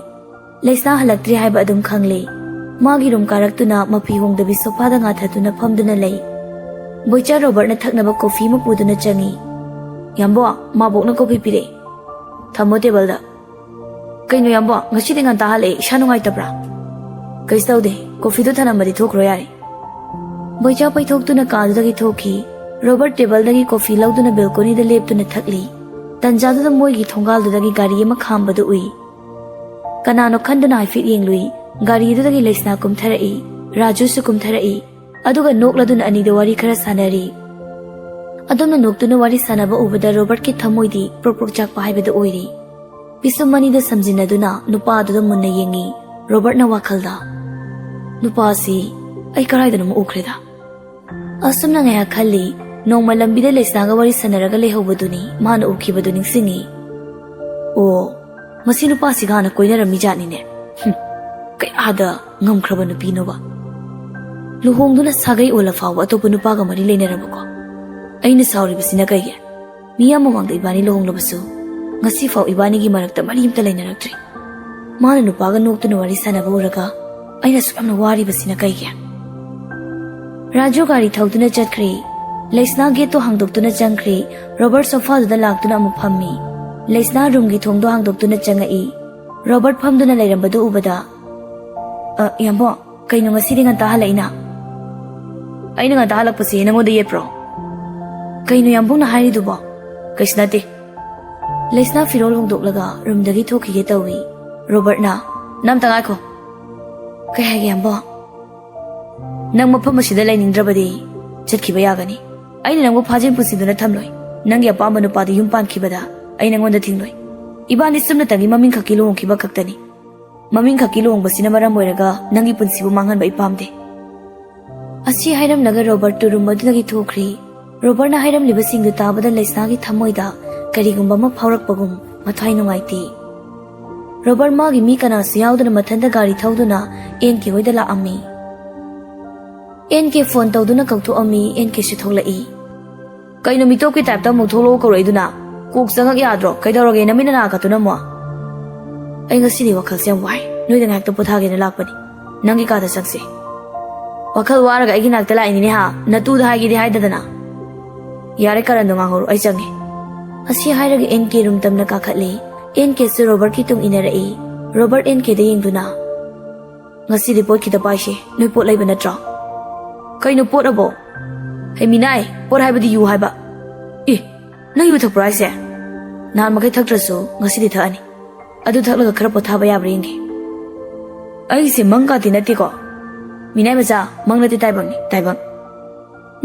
ꯂꯩꯁꯅꯥ ꯍꯜꯂꯛꯇ꯭ꯔꯤ ꯍꯥꯏꯕ ꯑꯗꯨꯝ ꯈꯪꯂꯦ꯫ ꯃꯥꯒꯤ ꯔꯨꯝ ꯀꯥꯔꯛꯇꯨꯅ ꯃꯐꯤ ꯍꯣꯡꯗꯕꯤ ꯁꯣꯐꯥꯗ ꯉꯥꯊꯗꯨꯅ ꯐꯝꯗꯨꯅ ꯂꯩ꯫ ꯕꯣꯏꯆꯥ ꯔꯣꯕꯔꯠꯅ ꯊꯛꯅꯕ ꯀꯣꯐꯤ ꯑꯃ ꯄꯨꯗꯨꯅ ꯆꯪꯉꯤ꯫ "ꯌꯥꯝꯕꯣ, ꯃꯥꯕꯣꯛꯅ ꯀꯣꯐꯤ ꯄꯤꯔꯛꯑꯦ꯫ ꯊꯝꯃꯣ ꯇꯦꯕꯜꯗ꯫" "ꯀꯩꯅꯣ ꯌꯥꯝꯕꯣ, ꯉꯁꯤꯗꯤ ꯉꯟꯇꯥ ꯍꯜꯂꯛꯑꯦ, ꯏꯁꯥ ꯅꯨꯡꯉꯥꯏꯇꯕ꯭ꯔꯥ?" "ꯀꯩꯁꯨ ꯇꯧꯗꯦ, ꯀꯣꯐꯤꯗꯨ ꯊꯅꯝꯃꯗꯤ ꯊꯣꯛꯈ꯭ꯔꯣ ꯌꯥꯔꯦ꯫" ꯕꯣꯏꯆꯥ ꯄꯩꯊꯣꯛꯇꯨꯅ ꯀꯥꯗꯨꯗꯒꯤ ꯊꯣꯛꯈꯤ꯫ ꯔꯣꯕꯔꯠ ꯇꯦꯕꯜꯗꯒꯤ ꯀꯣꯐꯤ ꯂꯧꯗꯨꯅ ꯕꯦꯜꯀꯣꯅꯤꯗ ꯂꯦꯞꯇꯨꯅ ꯊꯛꯂꯤ꯫ ꯇꯟꯖꯥꯗꯨꯗ ꯃꯣꯏꯒꯤ ꯊꯣꯡꯒꯥꯜꯗꯨꯗꯒꯤ ꯒꯥꯔꯤ ꯑꯃ ꯈꯥꯝꯕꯗꯨ ꯎꯏ꯫ ꯀꯅꯥꯅꯣ ꯈꯟꯗꯨꯅ ꯍꯥꯏꯐꯦꯠ ꯌꯦꯡꯂꯨꯏ꯫ ꯒꯥꯔꯤꯗꯨꯗꯒꯤ ꯂꯩꯁꯅꯥ ꯀꯨꯝꯊꯔꯛꯏ, ꯔꯥꯖꯨꯁꯨ ꯀꯨꯝꯊꯔꯛꯏ꯫ ꯑꯗꯨꯒ ꯅꯣꯛꯂꯗꯨꯅ ꯑꯅꯤꯗꯣ ꯋꯥꯔꯤ ꯈꯔ ꯁꯥꯟꯅꯔꯤ꯫ ꯑꯗꯨꯝꯅ ꯅꯣꯛꯇꯨꯅ ꯋꯥꯔꯤ ꯁꯥꯟꯅꯕ ꯎꯕꯗ ꯔꯣꯕꯔꯠꯀꯤ ꯊꯃꯣꯏꯗꯤ ꯄ꯭ꯔꯣꯛ ꯄ꯭ꯔꯣꯛ ꯆꯥꯛꯄ ꯍꯥꯏꯕꯗꯨ ꯑꯣꯏꯔꯤ꯫ ꯄꯤꯁꯨꯝ ꯑꯅꯤꯗ ꯁꯝꯖꯤꯟꯅꯗꯨꯅ ꯅꯨꯄꯥ ꯑꯗꯨꯗ ꯃꯨꯟꯅ ꯌꯦꯡꯉꯤ ꯔꯣꯕꯔꯠꯅ ꯋꯥꯈꯜꯗ꯫ "ꯅꯨꯄꯥꯁꯤ ꯑꯩ ꯀꯗꯥꯏꯗꯅꯣꯃ ꯎꯈ꯭ꯔꯦꯗ꯫" ꯑꯁꯨꯝꯅ ꯉꯥꯏꯍꯥꯛ ꯈꯜꯂꯤ꯫ ꯅꯣꯡꯃ ꯂꯝꯕꯤꯗ ꯂꯩꯁꯅꯥꯒ ꯋꯥꯔꯤ ꯁꯥꯟꯅꯔꯒ ꯂꯩꯍꯧꯕꯗꯨꯅꯤ ꯃꯥꯅ ꯎꯈꯤꯕꯗꯨ ꯅꯤꯡꯁꯤꯡꯉꯤ꯫ "ꯑꯣ, ꯃꯁꯤ ꯅꯨꯄꯥꯁꯤꯒ ꯍꯥꯟꯅ ꯀꯣꯏꯅꯔꯝꯃꯤ ꯖꯥꯠꯅꯤꯅꯦ꯫ ꯍꯨꯝ, ꯀꯌꯥꯗ ꯉꯝꯈ꯭ꯔꯕ ꯅꯨꯄꯤꯅꯣꯕ? ꯂꯨꯍꯣꯡꯗꯨꯅ ꯁꯥꯒꯩ ꯑꯣꯜꯂ ꯐꯥꯎꯕ ꯑꯇꯣꯞꯄ ꯅꯨꯄꯥꯒ ꯃꯔꯤ ꯂꯩꯅꯔꯕꯀꯣ?" ꯑꯩꯅ ꯁꯥꯎꯔꯤꯕꯁꯤꯅ ꯀꯩꯒꯤ? ꯃꯤꯌꯥꯝ ꯃꯃꯥꯡꯗ ꯏꯕꯥꯅꯤ ꯂꯨꯍꯣꯡꯂꯕꯁꯨ ꯉꯁꯤꯐꯥꯎ ꯏꯕꯥꯅꯤꯒꯤ ꯃꯔꯛꯇ ꯃꯔꯤ ꯑꯝꯇ ꯂꯩꯅꯔꯛꯇ꯭ꯔꯤ꯫ ꯃꯥꯅ ꯅꯨꯄꯥꯒ ꯅꯣꯛꯇꯨꯅ ꯋꯥꯔꯤ ꯁꯥꯟꯅꯕ ꯎꯔꯒ ꯑꯩꯅ ꯁꯨꯛ ꯌꯥꯝꯅ ꯋꯥꯔꯤꯕꯁꯤꯅ ꯀꯩꯒꯤ? ꯔꯥꯖꯨ ꯒꯥꯔꯤ ꯊꯧꯗꯨꯅ ꯆꯠꯈ꯭ꯔꯦ꯫ ꯂꯩꯁꯅꯥ ꯒꯦꯠꯇꯣ ꯍꯥꯡꯗꯣꯛꯇꯨꯅ ꯆꯪꯈ꯭ꯔꯦ꯫ ꯔꯣꯕꯔꯠ ꯁꯣꯐꯥꯗꯨꯗ ꯂꯥꯛꯇꯨꯅ ꯑꯃꯨꯛ ꯐꯝꯃꯤ꯫ ꯂꯩꯁꯅꯥ ꯔꯨꯝꯒꯤ ꯊꯣꯡꯗꯣ ꯍꯥꯡꯗꯣꯛꯇꯨꯅ ꯆꯪꯉꯛꯏ꯫ ꯔꯣꯕꯔꯠ ꯐꯝꯗꯨꯅ ꯂꯩꯔꯝꯕꯗꯨ ꯎꯕꯗ, "ꯑ, ꯌꯥꯝꯕꯣ, ꯀꯩꯅꯣ ꯉꯁꯤꯗꯤ ꯉꯟꯇꯥ ꯍꯜꯂꯛꯏꯅ?" "ꯑꯩꯅ ꯉꯟꯇꯥ ꯍꯜꯂꯛꯄꯁꯤ ꯅꯪꯉꯣꯟꯗ ꯌꯦꯠꯄ꯭ꯔꯣ?" "ꯀꯩꯅꯣ ꯌꯥꯝꯕꯨꯡꯅ ꯍꯥꯏꯔꯤꯗꯨꯕꯣ?" "ꯀꯩꯁꯨ ꯅꯠꯇꯦ꯫" ꯂꯩꯁꯅꯥ ꯐꯤꯔꯣꯜ ꯍꯣꯡꯗꯣꯛꯂꯒ ꯔꯨꯝꯗꯒꯤ ꯊꯣꯛꯈꯤꯒꯦ ꯇꯧꯏ꯫ ꯔꯣꯕꯔꯠꯅ, "ꯅꯪ ꯑꯝꯇ ꯉꯥꯏꯈꯣ꯫" "ꯀꯩ ꯍꯥꯏꯒꯦ ꯌꯥꯝꯕꯣ?" "ꯅꯪ ꯃꯐꯝ ꯑꯁꯤꯗ ꯂꯩꯅꯤꯡꯗ꯭ꯔꯕꯗꯤ ꯆꯠꯈꯤꯕ ꯌꯥꯒꯅꯤ꯫ ꯑꯩꯅ ꯅꯪꯕꯨ ꯐꯥꯖꯤꯟ ꯄꯨꯟꯁꯤꯟꯗꯨꯅ ꯊꯝꯂꯣꯏ꯫ ꯅꯪꯒꯤ ꯑꯄꯥꯝꯕ ꯅꯨꯄꯥꯗꯨ ꯌꯨꯝ ꯄꯥꯟꯈꯤꯕꯗ ꯑꯩ ꯅꯪꯉꯣꯟꯗ ꯊꯤꯡꯂꯣꯏ꯫ ꯏꯕꯥꯅꯤ ꯁꯨꯞꯅꯇꯪꯒꯤ ꯃꯃꯤꯡ ꯈꯛꯀꯤ ꯂꯨꯍꯣꯡꯈꯤꯕ ꯈꯛꯇꯅꯤ꯫ ꯃꯃꯤꯡ ꯈꯛꯀꯤ ꯂꯨꯍꯣꯡꯕꯁꯤꯅ ꯃꯔꯝ ꯑꯣꯏꯔꯒ ꯅꯪꯒꯤ ꯄꯨꯟꯁꯤꯕꯨ ꯃꯥꯡꯍꯟꯕ ꯑꯩ ꯄꯥꯝꯗꯦ꯫" ꯑꯁꯤ ꯍꯥꯏꯔꯝꯂꯒ ꯔꯣꯕꯔꯠꯇꯨ ꯔꯨꯝ ꯑꯗꯨꯗꯒꯤ ꯊꯣꯛꯈ꯭ꯔꯤ꯫ ꯔꯣꯕꯔꯠꯅ ꯍꯥꯏꯔꯝꯂꯤꯕꯁꯤꯡꯗꯨ ꯇꯥꯕꯗ ꯂꯩꯁꯅꯥꯒꯤ ꯊꯃꯣꯏꯗ ꯀꯔꯤꯒꯨꯝꯕ ꯑꯃ ꯐꯥꯎꯔꯛꯄꯒꯨꯝ ꯃꯊ꯭ꯋꯥꯏ ꯅꯨꯡꯉꯥꯏꯇꯦ꯫ ꯔꯣꯕꯔꯠ ꯃꯥꯒꯤ ꯃꯤ ꯀꯅꯥꯁꯨ ꯌꯥꯎꯗꯅ ꯃꯊꯟꯇ ꯒꯥꯔꯤ ꯊꯧꯗꯨꯅ ꯑꯦꯟ ꯀꯦ ꯍꯣꯏꯗ ꯂꯥꯛꯑꯝꯃꯤ꯫ ꯑꯦꯟ ꯀꯦ ꯐꯣꯟ ꯇꯧꯗꯨꯅ ꯀꯧꯊꯣꯛꯑꯝꯃꯤ꯫ ꯑꯦꯟ ꯀꯦꯁꯨ ꯊꯣꯛꯂꯛꯏ꯫ "ꯀꯩꯅꯣ ꯃꯤꯇꯣꯞꯀꯤ ꯇꯥꯏꯞꯇ ꯑꯃꯨꯛ ꯊꯣꯛꯂꯛꯑꯣ ꯀꯧꯔꯛꯏꯗꯨꯅ? ꯀꯣꯛ ꯆꯪꯉꯛ ꯌꯥꯗ꯭ꯔꯣ? ꯀꯩꯗꯧꯔꯒꯦ ꯅꯃꯤꯠ ꯅꯅꯥ ꯀꯠꯇꯨꯅ ꯑꯃꯨꯛ?" "ꯑꯩ ꯉꯁꯤꯗꯤ ꯋꯥꯈꯜꯁꯦ ꯌꯥꯝ ꯋꯥꯏ꯫ ꯅꯣꯏꯗ ꯉꯥꯏꯍꯥꯛꯇ ꯄꯣꯊꯥꯒꯦꯅ ꯂꯥꯛꯄꯅꯤ꯫ ꯅꯪꯒꯤ ꯀꯥꯗ ꯆꯪꯁꯦ꯫" "ꯋꯥꯈꯜ ꯋꯥꯔꯒ ꯑꯩꯒꯤ ꯅꯥꯛꯇ ꯂꯥꯛꯏꯅꯤꯅꯦ ꯍꯥ? ꯅꯇꯨꯗ ꯍꯥꯏꯒꯦꯗꯤ ꯍꯥꯏꯗꯗꯅ꯫" "ꯌꯥꯔꯦ, ꯀꯔꯟꯗꯣ ꯉꯥꯡꯍꯧꯔꯣ, ꯑꯩ ꯆꯪꯉꯦ꯫" ꯑꯁꯤ ꯍꯥꯏꯔꯒ ꯑꯦꯟ ꯀꯦ ꯔꯨꯝ ꯇꯝꯅ ꯀꯥꯈꯠꯂꯦ꯫ ꯑꯦꯟ ꯀꯦꯁꯨ ꯔꯣꯕꯔꯠꯀꯤ ꯇꯨꯡ ꯏꯟꯅꯔꯛꯏ꯫ ꯔꯣꯕꯔꯠ ꯑꯦꯟ ꯀꯦꯗ ꯌꯦꯡꯗꯨꯅ, "ꯉꯁꯤꯗꯤ ꯄꯣꯠ ꯈꯤꯇ ꯄꯥꯏꯁꯦ, ꯅꯣꯏ ꯄꯣꯠ ꯂꯩꯕ ꯅꯠꯇ꯭ꯔꯣ?" "ꯀꯩꯅꯣ ꯄꯣꯠ ꯑꯕꯣ?" "ꯍꯩ ꯃꯤꯅꯥꯏ, ꯄꯣꯠ ꯍꯥꯏꯕꯗꯤ ꯌꯨ ꯍꯥꯏꯕ꯫" "ꯑꯦ, ꯅꯪ ꯌꯨ ꯊꯛꯄ꯭ꯔꯣ ꯍꯥꯏꯁꯦ?" "ꯅꯍꯥꯟ ꯃꯈꯩ ꯊꯛꯇ꯭ꯔꯁꯨ ꯉꯁꯤꯗꯤ ꯊꯛꯑꯅꯤ꯫ ꯑꯗꯨ ꯊꯛꯂꯒ ꯈꯔ ꯄꯣꯊꯥꯕ ꯌꯥꯕ꯭ꯔꯥ ꯌꯦꯡꯒꯦ꯫" "ꯑꯩꯒꯤꯁꯦ ꯃꯪ ꯀꯥꯇꯤ ꯅꯠꯇꯦꯀꯣ?" "ꯃꯤꯅꯥꯏ ꯃꯆꯥ, ꯃꯪ ꯅꯠꯇꯦ, ꯇꯥꯏꯕꯪꯅꯤ, ꯇꯥꯏꯕꯪ꯫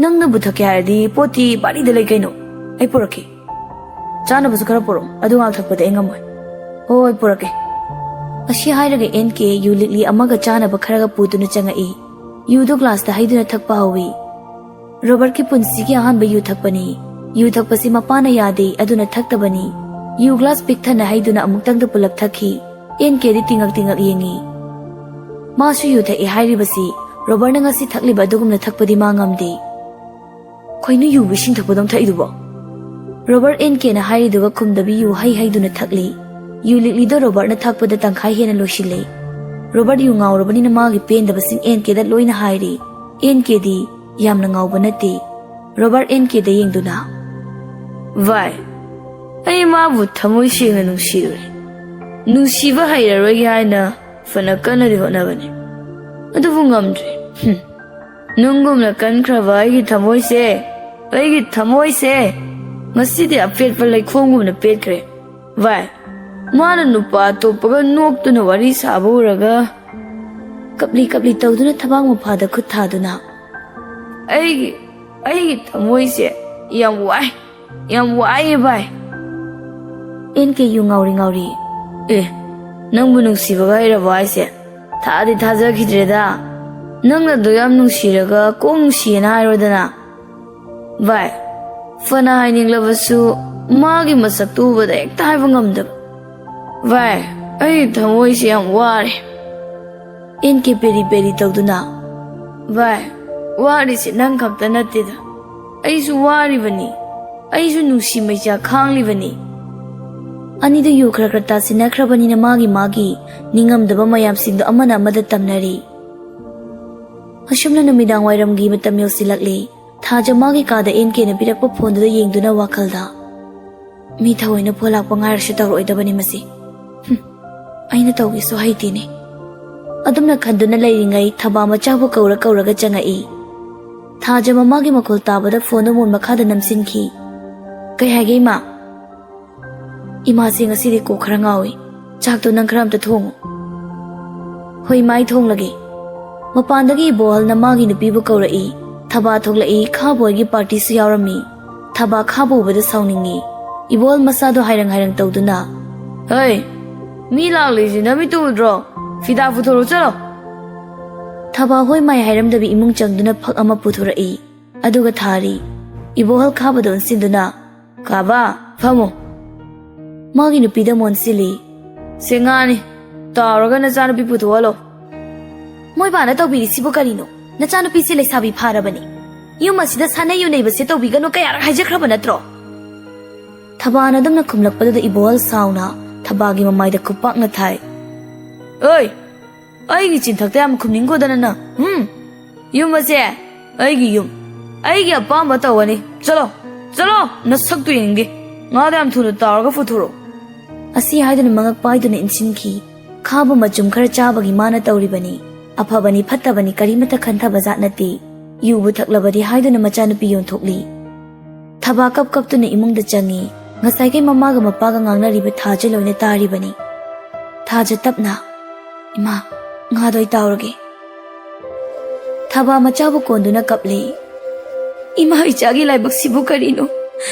ꯅꯪꯅꯕꯨ ꯊꯛꯀꯦ ꯍꯥꯏꯔꯗꯤ ꯄꯣꯠꯇꯤ ꯕꯥꯔꯤꯗ ꯂꯩ ꯀꯩꯅꯣ, ꯑꯩ ꯄꯨꯔꯛꯀꯦ꯫ ꯆꯥꯅꯕꯁꯨ ꯈꯔ ꯄꯨꯔꯛꯑꯣ, ꯑꯗꯨ ꯉꯥꯛ ꯊꯛꯄꯗꯤ ꯑꯩ ꯉꯝꯃꯣꯏ꯫" "ꯍꯣꯏ, ꯍꯣꯏ, ꯄꯨꯔꯛꯀꯦ꯫" ꯑꯁꯤ ꯍꯥꯏꯔꯒ ꯑꯦꯟ ꯀꯦ ꯌꯨ ꯂꯤꯛꯂꯤ ꯑꯃꯒ ꯆꯥꯅꯕ ꯈꯔꯒ ꯄꯨꯗꯨꯅ ꯆꯪꯉꯛꯏ꯫ ꯌꯨꯗꯨ ꯒ꯭ꯂꯥꯁꯇ ꯍꯩꯗꯨꯅ ꯊꯛꯄ ꯍꯧꯏ꯫ ꯔꯣꯕꯔꯠꯀꯤ ꯄꯨꯟꯁꯤꯒꯤ ꯑꯍꯥꯟꯕ ꯌꯨ ꯊꯛꯄꯅꯤ꯫ ꯌꯨ ꯊꯛꯄꯁꯤ ꯃꯄꯥꯅ ꯌꯥꯗꯦ, ꯑꯗꯨꯅ ꯊꯛꯇꯕꯅꯤ꯫ ꯌꯨ ꯒ꯭ꯂꯥꯁ ꯄꯤꯛ ꯊꯟꯅ ꯍꯩꯗꯨꯅ ꯑꯃꯨꯛꯇꯪꯗ ꯄꯨꯂꯞ ꯊꯛꯈꯤ꯫ ꯑꯦꯟ ꯀꯦꯗꯤ ꯇꯤꯡꯉꯛ ꯇꯤꯡꯉꯛ ꯌꯦꯡꯉꯤ꯫ ꯃꯥꯁꯨ ꯌꯨ ꯊꯛꯏ ꯍꯥꯏꯔꯤꯕꯁꯤ ꯔꯣꯕꯔꯠꯅ ꯉꯁꯤ ꯊꯛꯂꯤꯕ ꯑꯗꯨꯒꯨꯝꯅ ꯊꯛꯄꯗꯤ ꯃꯥ ꯉꯝꯗꯦ꯫ "ꯀꯩꯅꯣ ꯌꯨꯕꯨ ꯏꯁꯤꯡ ꯊꯛꯄꯗꯧ ꯊꯛꯏꯗꯨꯕꯣ?" ꯔꯣꯕꯔꯠ ꯑꯦꯟ ꯀꯦꯅ ꯍꯥꯏꯔꯤꯗꯨꯒ ꯈꯨꯝꯗꯕꯤ ꯌꯨ ꯍꯩ ꯍꯩꯗꯨꯅ ꯊꯛꯂꯤ꯫ ꯌꯨ ꯂꯤꯛꯂꯤꯗꯣ ꯔꯣꯕꯔꯠꯅ ꯊꯛꯄꯗ ꯇꯪꯈꯥꯏ ꯍꯦꯟꯅ ꯂꯣꯏꯁꯤꯜꯂꯦ꯫ ꯔꯣꯕꯔꯠ ꯌꯨ ꯉꯥꯎꯔꯕꯅꯤꯅ ꯃꯥꯒꯤ ꯄꯦꯟꯗꯕꯁꯤꯡ ꯑꯦꯟ ꯀꯦꯗ ꯂꯣꯏꯅ ꯍꯥꯏꯔꯤ꯫ ꯑꯦꯟ ꯀꯦꯗꯤ ꯌꯥꯝꯅ ꯉꯥꯎꯕ ꯅꯠꯇꯦ꯫ ꯔꯣꯕꯔꯠ ꯑꯦꯟ ꯀꯦꯗ ꯌꯦꯡꯗꯨꯅ, "ꯚꯥꯏ, ꯑꯩ ꯃꯥꯕꯨ ꯊꯃꯣꯏ ꯁꯦꯡꯅ ꯅꯨꯡꯁꯤꯔꯨꯔꯦ꯫ ꯅꯨꯡꯁꯤꯕ ꯍꯩꯔꯔꯣꯏꯒꯦ ꯍꯥꯏꯅ ꯐꯅ ꯀꯟꯅꯗꯤ ꯍꯣꯠꯅꯕꯅꯤ, ꯑꯗꯨꯕꯨ ꯉꯝꯗ꯭ꯔꯦ꯫ ꯍꯨꯝ꯫ ꯅꯨꯡꯒꯨꯝꯅ ꯀꯟꯈ꯭ꯔꯕ ꯑꯩꯒꯤ ꯊꯃꯣꯏꯁꯦ, ꯑꯩꯒꯤ ꯊꯃꯣꯏꯁꯦ ꯉꯁꯤꯗꯤ ꯑꯄꯦꯠꯄ ꯂꯩꯈꯣꯝꯒꯨꯝꯅ ꯄꯦꯠꯈ꯭ꯔꯦ꯫ ꯚꯥꯏ, ꯃꯥꯅ ꯅꯨꯄꯥ ꯑꯇꯣꯞꯄꯒ ꯅꯣꯛꯇꯨꯅ ꯋꯥꯔꯤ ꯁꯥꯕ ꯎꯔꯒ ꯀꯞꯂꯤ ꯀꯞꯂꯤ ꯇꯧꯗꯨꯅ ꯊꯕꯥꯛ ꯃꯄꯥꯗ ꯈꯨꯠ ꯊꯥꯗꯨꯅ, ꯑꯩꯒꯤ, ꯑꯩꯒꯤ ꯊꯃꯣꯏꯁꯦ ꯌꯥꯝ ꯋꯥꯏ, ꯌꯥꯝ ꯋꯥꯏꯌꯦ ꯚꯥꯏ꯫" ꯑꯦꯟ ꯀꯦ ꯌꯨ ꯉꯥꯎꯔꯤ ꯉꯥꯎꯔꯤ, "ꯑꯦ, ꯅꯪꯕꯨ ꯅꯨꯡꯁꯤꯕꯒ ꯍꯩꯔꯕꯣ ꯍꯥꯏꯁꯦ? ꯊꯥꯗꯤ ꯊꯥꯖꯈꯤꯗ꯭ꯔꯦꯗ꯫ ꯅꯪꯅ ꯑꯗꯨ ꯌꯥꯝ ꯅꯨꯡꯁꯤꯔꯒ ꯀꯣꯛ ꯅꯨꯡꯁꯤꯌꯦꯅ ꯍꯥꯏꯔꯣꯗꯅ꯫" ꯚꯥꯏ, ꯐꯅ ꯍꯥꯏꯅꯤꯡꯂꯕꯁꯨ ꯃꯥꯒꯤ ꯃꯁꯛꯇꯨ ꯎꯕꯗ ꯍꯦꯛꯇ ꯍꯥꯏꯕ ꯉꯝꯗꯕ꯫ ꯚꯥꯏ, ꯑꯩ ꯊꯃꯣꯏꯁꯦ ꯌꯥꯝ ꯋꯥꯔꯦ꯫ ꯑꯦꯟ ꯀꯦ ꯄꯦꯔꯤ ꯄꯦꯔꯤ ꯇꯧꯗꯨꯅ, "ꯚꯥꯏ, ꯋꯥꯔꯤꯁꯦ ꯅꯪ ꯈꯛꯇ ꯅꯠꯇꯦꯗ꯫ ꯑꯩꯁꯨ ꯋꯥꯔꯤꯕꯅꯤ꯫ ꯑꯩꯁꯨ ꯅꯨꯡꯁꯤ ꯃꯩꯆꯥꯛ ꯈꯥꯡꯂꯤꯕꯅꯤ꯫" ꯑꯅꯤꯗꯨ ꯌꯨ ꯈꯔ ꯈꯔ ꯇꯥꯁꯤꯟꯅꯈ꯭ꯔꯕꯅꯤꯅ ꯃꯥꯒꯤ ꯃꯥꯒꯤ ꯅꯤꯡꯉꯝꯗꯕ ꯃꯌꯥꯝꯁꯤꯡꯗꯣ ꯑꯃꯅ ꯑꯃꯗ ꯇꯝꯅꯔꯤ꯫ ꯑꯁꯨꯝꯅ ꯅꯨꯃꯤꯗꯥꯡ ꯋꯥꯏꯔꯝꯒꯤ ꯃꯇꯝ ꯌꯧꯁꯤꯜꯂꯛꯂꯤ꯫ ꯊꯥꯖ ꯃꯥꯒꯤ ꯀꯥꯗ ꯑꯦꯟ ꯀꯦꯅ ꯄꯤꯔꯛꯄ ꯐꯣꯟꯗꯨꯗ ꯌꯦꯡꯗꯨꯅ ꯋꯥꯈꯜꯗ, "ꯃꯤ ꯊꯑꯣꯏꯅ ꯐꯣꯟ ꯂꯥꯛꯄ ꯉꯥꯏꯔꯁꯨ ꯇꯧꯔꯛꯑꯣꯏꯗꯕꯅꯤ ꯃꯁꯤ꯫ ꯍꯨꯝ, ꯑꯩꯅ ꯇꯧꯒꯦꯁꯨ ꯍꯩꯇꯦꯅꯦ꯫" ꯑꯗꯨꯝꯅ ꯈꯟꯗꯨꯅ ꯂꯩꯔꯤꯉꯩ ꯊꯕꯥ ꯃꯆꯥꯕꯨ ꯀꯧꯔ ꯀꯧꯔꯒ ꯆꯪꯉꯛꯏ꯫ ꯊꯥꯖ ꯃꯃꯥꯒꯤ ꯃꯈꯣꯜ ꯇꯥꯕꯗ ꯐꯣꯟꯗꯨ ꯃꯣꯟ ꯃꯈꯥꯗ ꯅꯝꯁꯤꯟꯈꯤ꯫ "ꯀꯩ ꯍꯥꯏꯒꯦ, ꯏꯃꯥ?" "ꯏꯃꯥꯁꯦ ꯉꯁꯤꯗꯤ ꯀꯣꯛ ꯈꯔ ꯉꯥꯎꯏ꯫ ꯆꯥꯛꯇꯣ ꯅꯪ ꯈꯔ ꯑꯝꯇ ꯊꯣꯡꯉꯨ꯫" "ꯍꯣꯏ ꯃꯥꯏ, ꯊꯣꯡꯂꯒꯦ꯫" ꯃꯄꯥꯟꯗꯒꯤ ꯏꯕꯣꯍꯜꯅ ꯃꯥꯒꯤ ꯅꯨꯄꯤꯕꯨ ꯀꯧꯔꯛꯏ꯫ ꯊꯕꯥ ꯊꯣꯛꯂꯛꯏ, ꯈꯥꯕꯣꯏꯒꯤ ꯄꯥꯔꯇꯤꯁꯨ ꯌꯥꯎꯔꯝꯃꯤ꯫ ꯊꯕꯥ ꯈꯥꯕ ꯎꯕꯗ ꯁꯥꯎꯅꯤꯡꯉꯤ꯫ ꯏꯕꯣꯍꯜ ꯃꯁꯥꯗꯣ ꯍꯥꯏꯔꯪ ꯍꯥꯏꯔꯪ ꯇꯧꯗꯨꯅ, "ꯍꯩ, ꯃꯤ ꯂꯥꯛꯂꯤꯁꯤ ꯅꯃꯤꯠꯇꯨ ꯎꯗ꯭ꯔꯣ? ꯐꯤꯗꯥ ꯄꯨꯊꯣꯔꯛꯑꯣ ꯆꯠꯂꯣ꯫" ꯊꯕꯥ ꯍꯣꯏ ꯃꯥꯏ ꯍꯥꯏꯔꯝꯗꯕꯤ ꯏꯃꯨꯡ ꯆꯪꯗꯨꯅ ꯐꯛ ꯑꯃ ꯄꯨꯊꯣꯔꯛꯏ꯫ ꯑꯗꯨꯒ ꯊꯥꯔꯤ꯫ ꯏꯕꯣꯍꯜ ꯈꯥꯕꯗ ꯑꯣꯟꯁꯤꯟꯗꯨꯅ, "ꯈꯥꯕ, ꯐꯝꯃꯨ꯫" ꯃꯥꯒꯤ ꯅꯨꯄꯤꯗ ꯃꯣꯟꯁꯤꯜꯂꯤ꯫ "ꯁꯦ ꯉꯥꯅꯤ, ꯇꯥꯎꯔꯒ ꯅꯆꯥꯅꯨꯄꯤ ꯄꯨꯊꯣꯛꯍꯜꯂꯣ꯫" "ꯃꯣꯏꯕꯥꯅ ꯇꯧꯕꯤꯔꯤꯁꯤꯕꯨ ꯀꯔꯤꯅꯣ? ꯅꯆꯥꯅꯨꯄꯤꯁꯤ ꯂꯩꯁꯥꯕꯤ ꯐꯥꯔꯕꯅꯤ꯫" ꯌꯨꯝ ꯑꯁꯤꯗ ꯁꯥꯟꯅꯩ ꯌꯨꯅꯩꯕꯁꯦ ꯇꯧꯕꯤꯒꯅꯨ ꯀꯌꯥꯔꯛ ꯍꯥꯏꯖꯈ꯭ꯔꯕ ꯅꯠꯇ꯭ꯔꯣ? ꯊꯕꯥꯅ ꯑꯗꯨꯝꯅ ꯈꯨꯝꯂꯛꯄꯗꯨꯗ ꯏꯕꯣꯍꯜ ꯁꯥꯎꯅ ꯊꯕꯥꯒꯤ ꯃꯃꯥꯏꯗ ꯈꯨꯄꯥꯛꯅ ꯊꯥꯏ꯫ ꯑꯣꯏ! ꯑꯩꯒꯤ ꯆꯤꯟꯊꯛꯇ ꯌꯥꯝ ꯈꯨꯝꯅꯤꯡꯒꯣꯗꯅ ꯅꯪ, ꯍꯨꯝ? ꯌꯨꯝ ꯑꯁꯦ ꯑꯩꯒꯤ ꯌꯨꯝ, ꯑꯩꯒꯤ ꯑꯄꯥꯝꯕ ꯇꯧꯒꯅꯤ꯫ ꯆꯠꯂꯣ, ꯆꯠꯂꯣ, ꯅꯁꯛꯇꯨ ꯌꯦꯡꯅꯤꯡꯗꯦ꯫ ꯉꯥꯗꯣ ꯌꯥꯝ ꯊꯨꯅ ꯇꯥꯎꯔꯒ ꯄꯨꯊꯣꯔꯛꯑꯣ꯫ ꯑꯁꯤ ꯍꯥꯏꯗꯨꯅ ꯃꯉꯛ ꯄꯥꯏꯗꯨꯅ ꯏꯟꯁꯤꯟꯈꯤ꯫ ꯈꯥꯕ ꯃꯆꯨꯝ ꯈꯔ ꯆꯥꯕꯒꯤ ꯃꯥꯅ ꯇꯧꯔꯤꯕꯅꯤ꯫ ꯑꯐꯕꯅꯤ ꯐꯠꯇꯕꯅꯤ ꯀꯔꯤꯃꯠꯇ ꯈꯟꯊꯕ ꯖꯥꯠ ꯅꯠꯇꯦ꯫ ꯌꯨꯕꯨ ꯊꯛꯂꯕꯗꯤ ꯍꯥꯏꯗꯨꯅ ꯃꯆꯥꯅꯨꯄꯤ ꯌꯣꯟꯊꯣꯛꯂꯤ꯫ ꯊꯕꯥ ꯀꯞ ꯀꯞꯇꯨꯅ ꯏꯃꯨꯡꯗ ꯆꯪꯉꯤ꯫ ꯉꯁꯥꯏꯈꯩ ꯃꯃꯥꯒ ꯃꯄꯥꯒ ꯉꯥꯡꯅꯔꯤꯕ ꯊꯥꯖ ꯂꯣꯏꯅ ꯇꯥꯔꯤꯕꯅꯤ꯫ ꯊꯥꯖ ꯇꯞꯅ, "ꯏꯃꯥ, ꯉꯥꯗꯣ ꯑꯩ ꯇꯥꯎꯔꯒꯦ꯫" ꯊꯕꯥ ꯃꯆꯥꯕꯨ ꯀꯣꯟꯗꯨꯅ ꯀꯞꯂꯤ꯫ "ꯏꯃꯥ, ꯏꯆꯥꯒꯤ ꯂꯥꯏꯕꯛꯁꯤꯕꯨ ꯀꯔꯤꯅꯣ?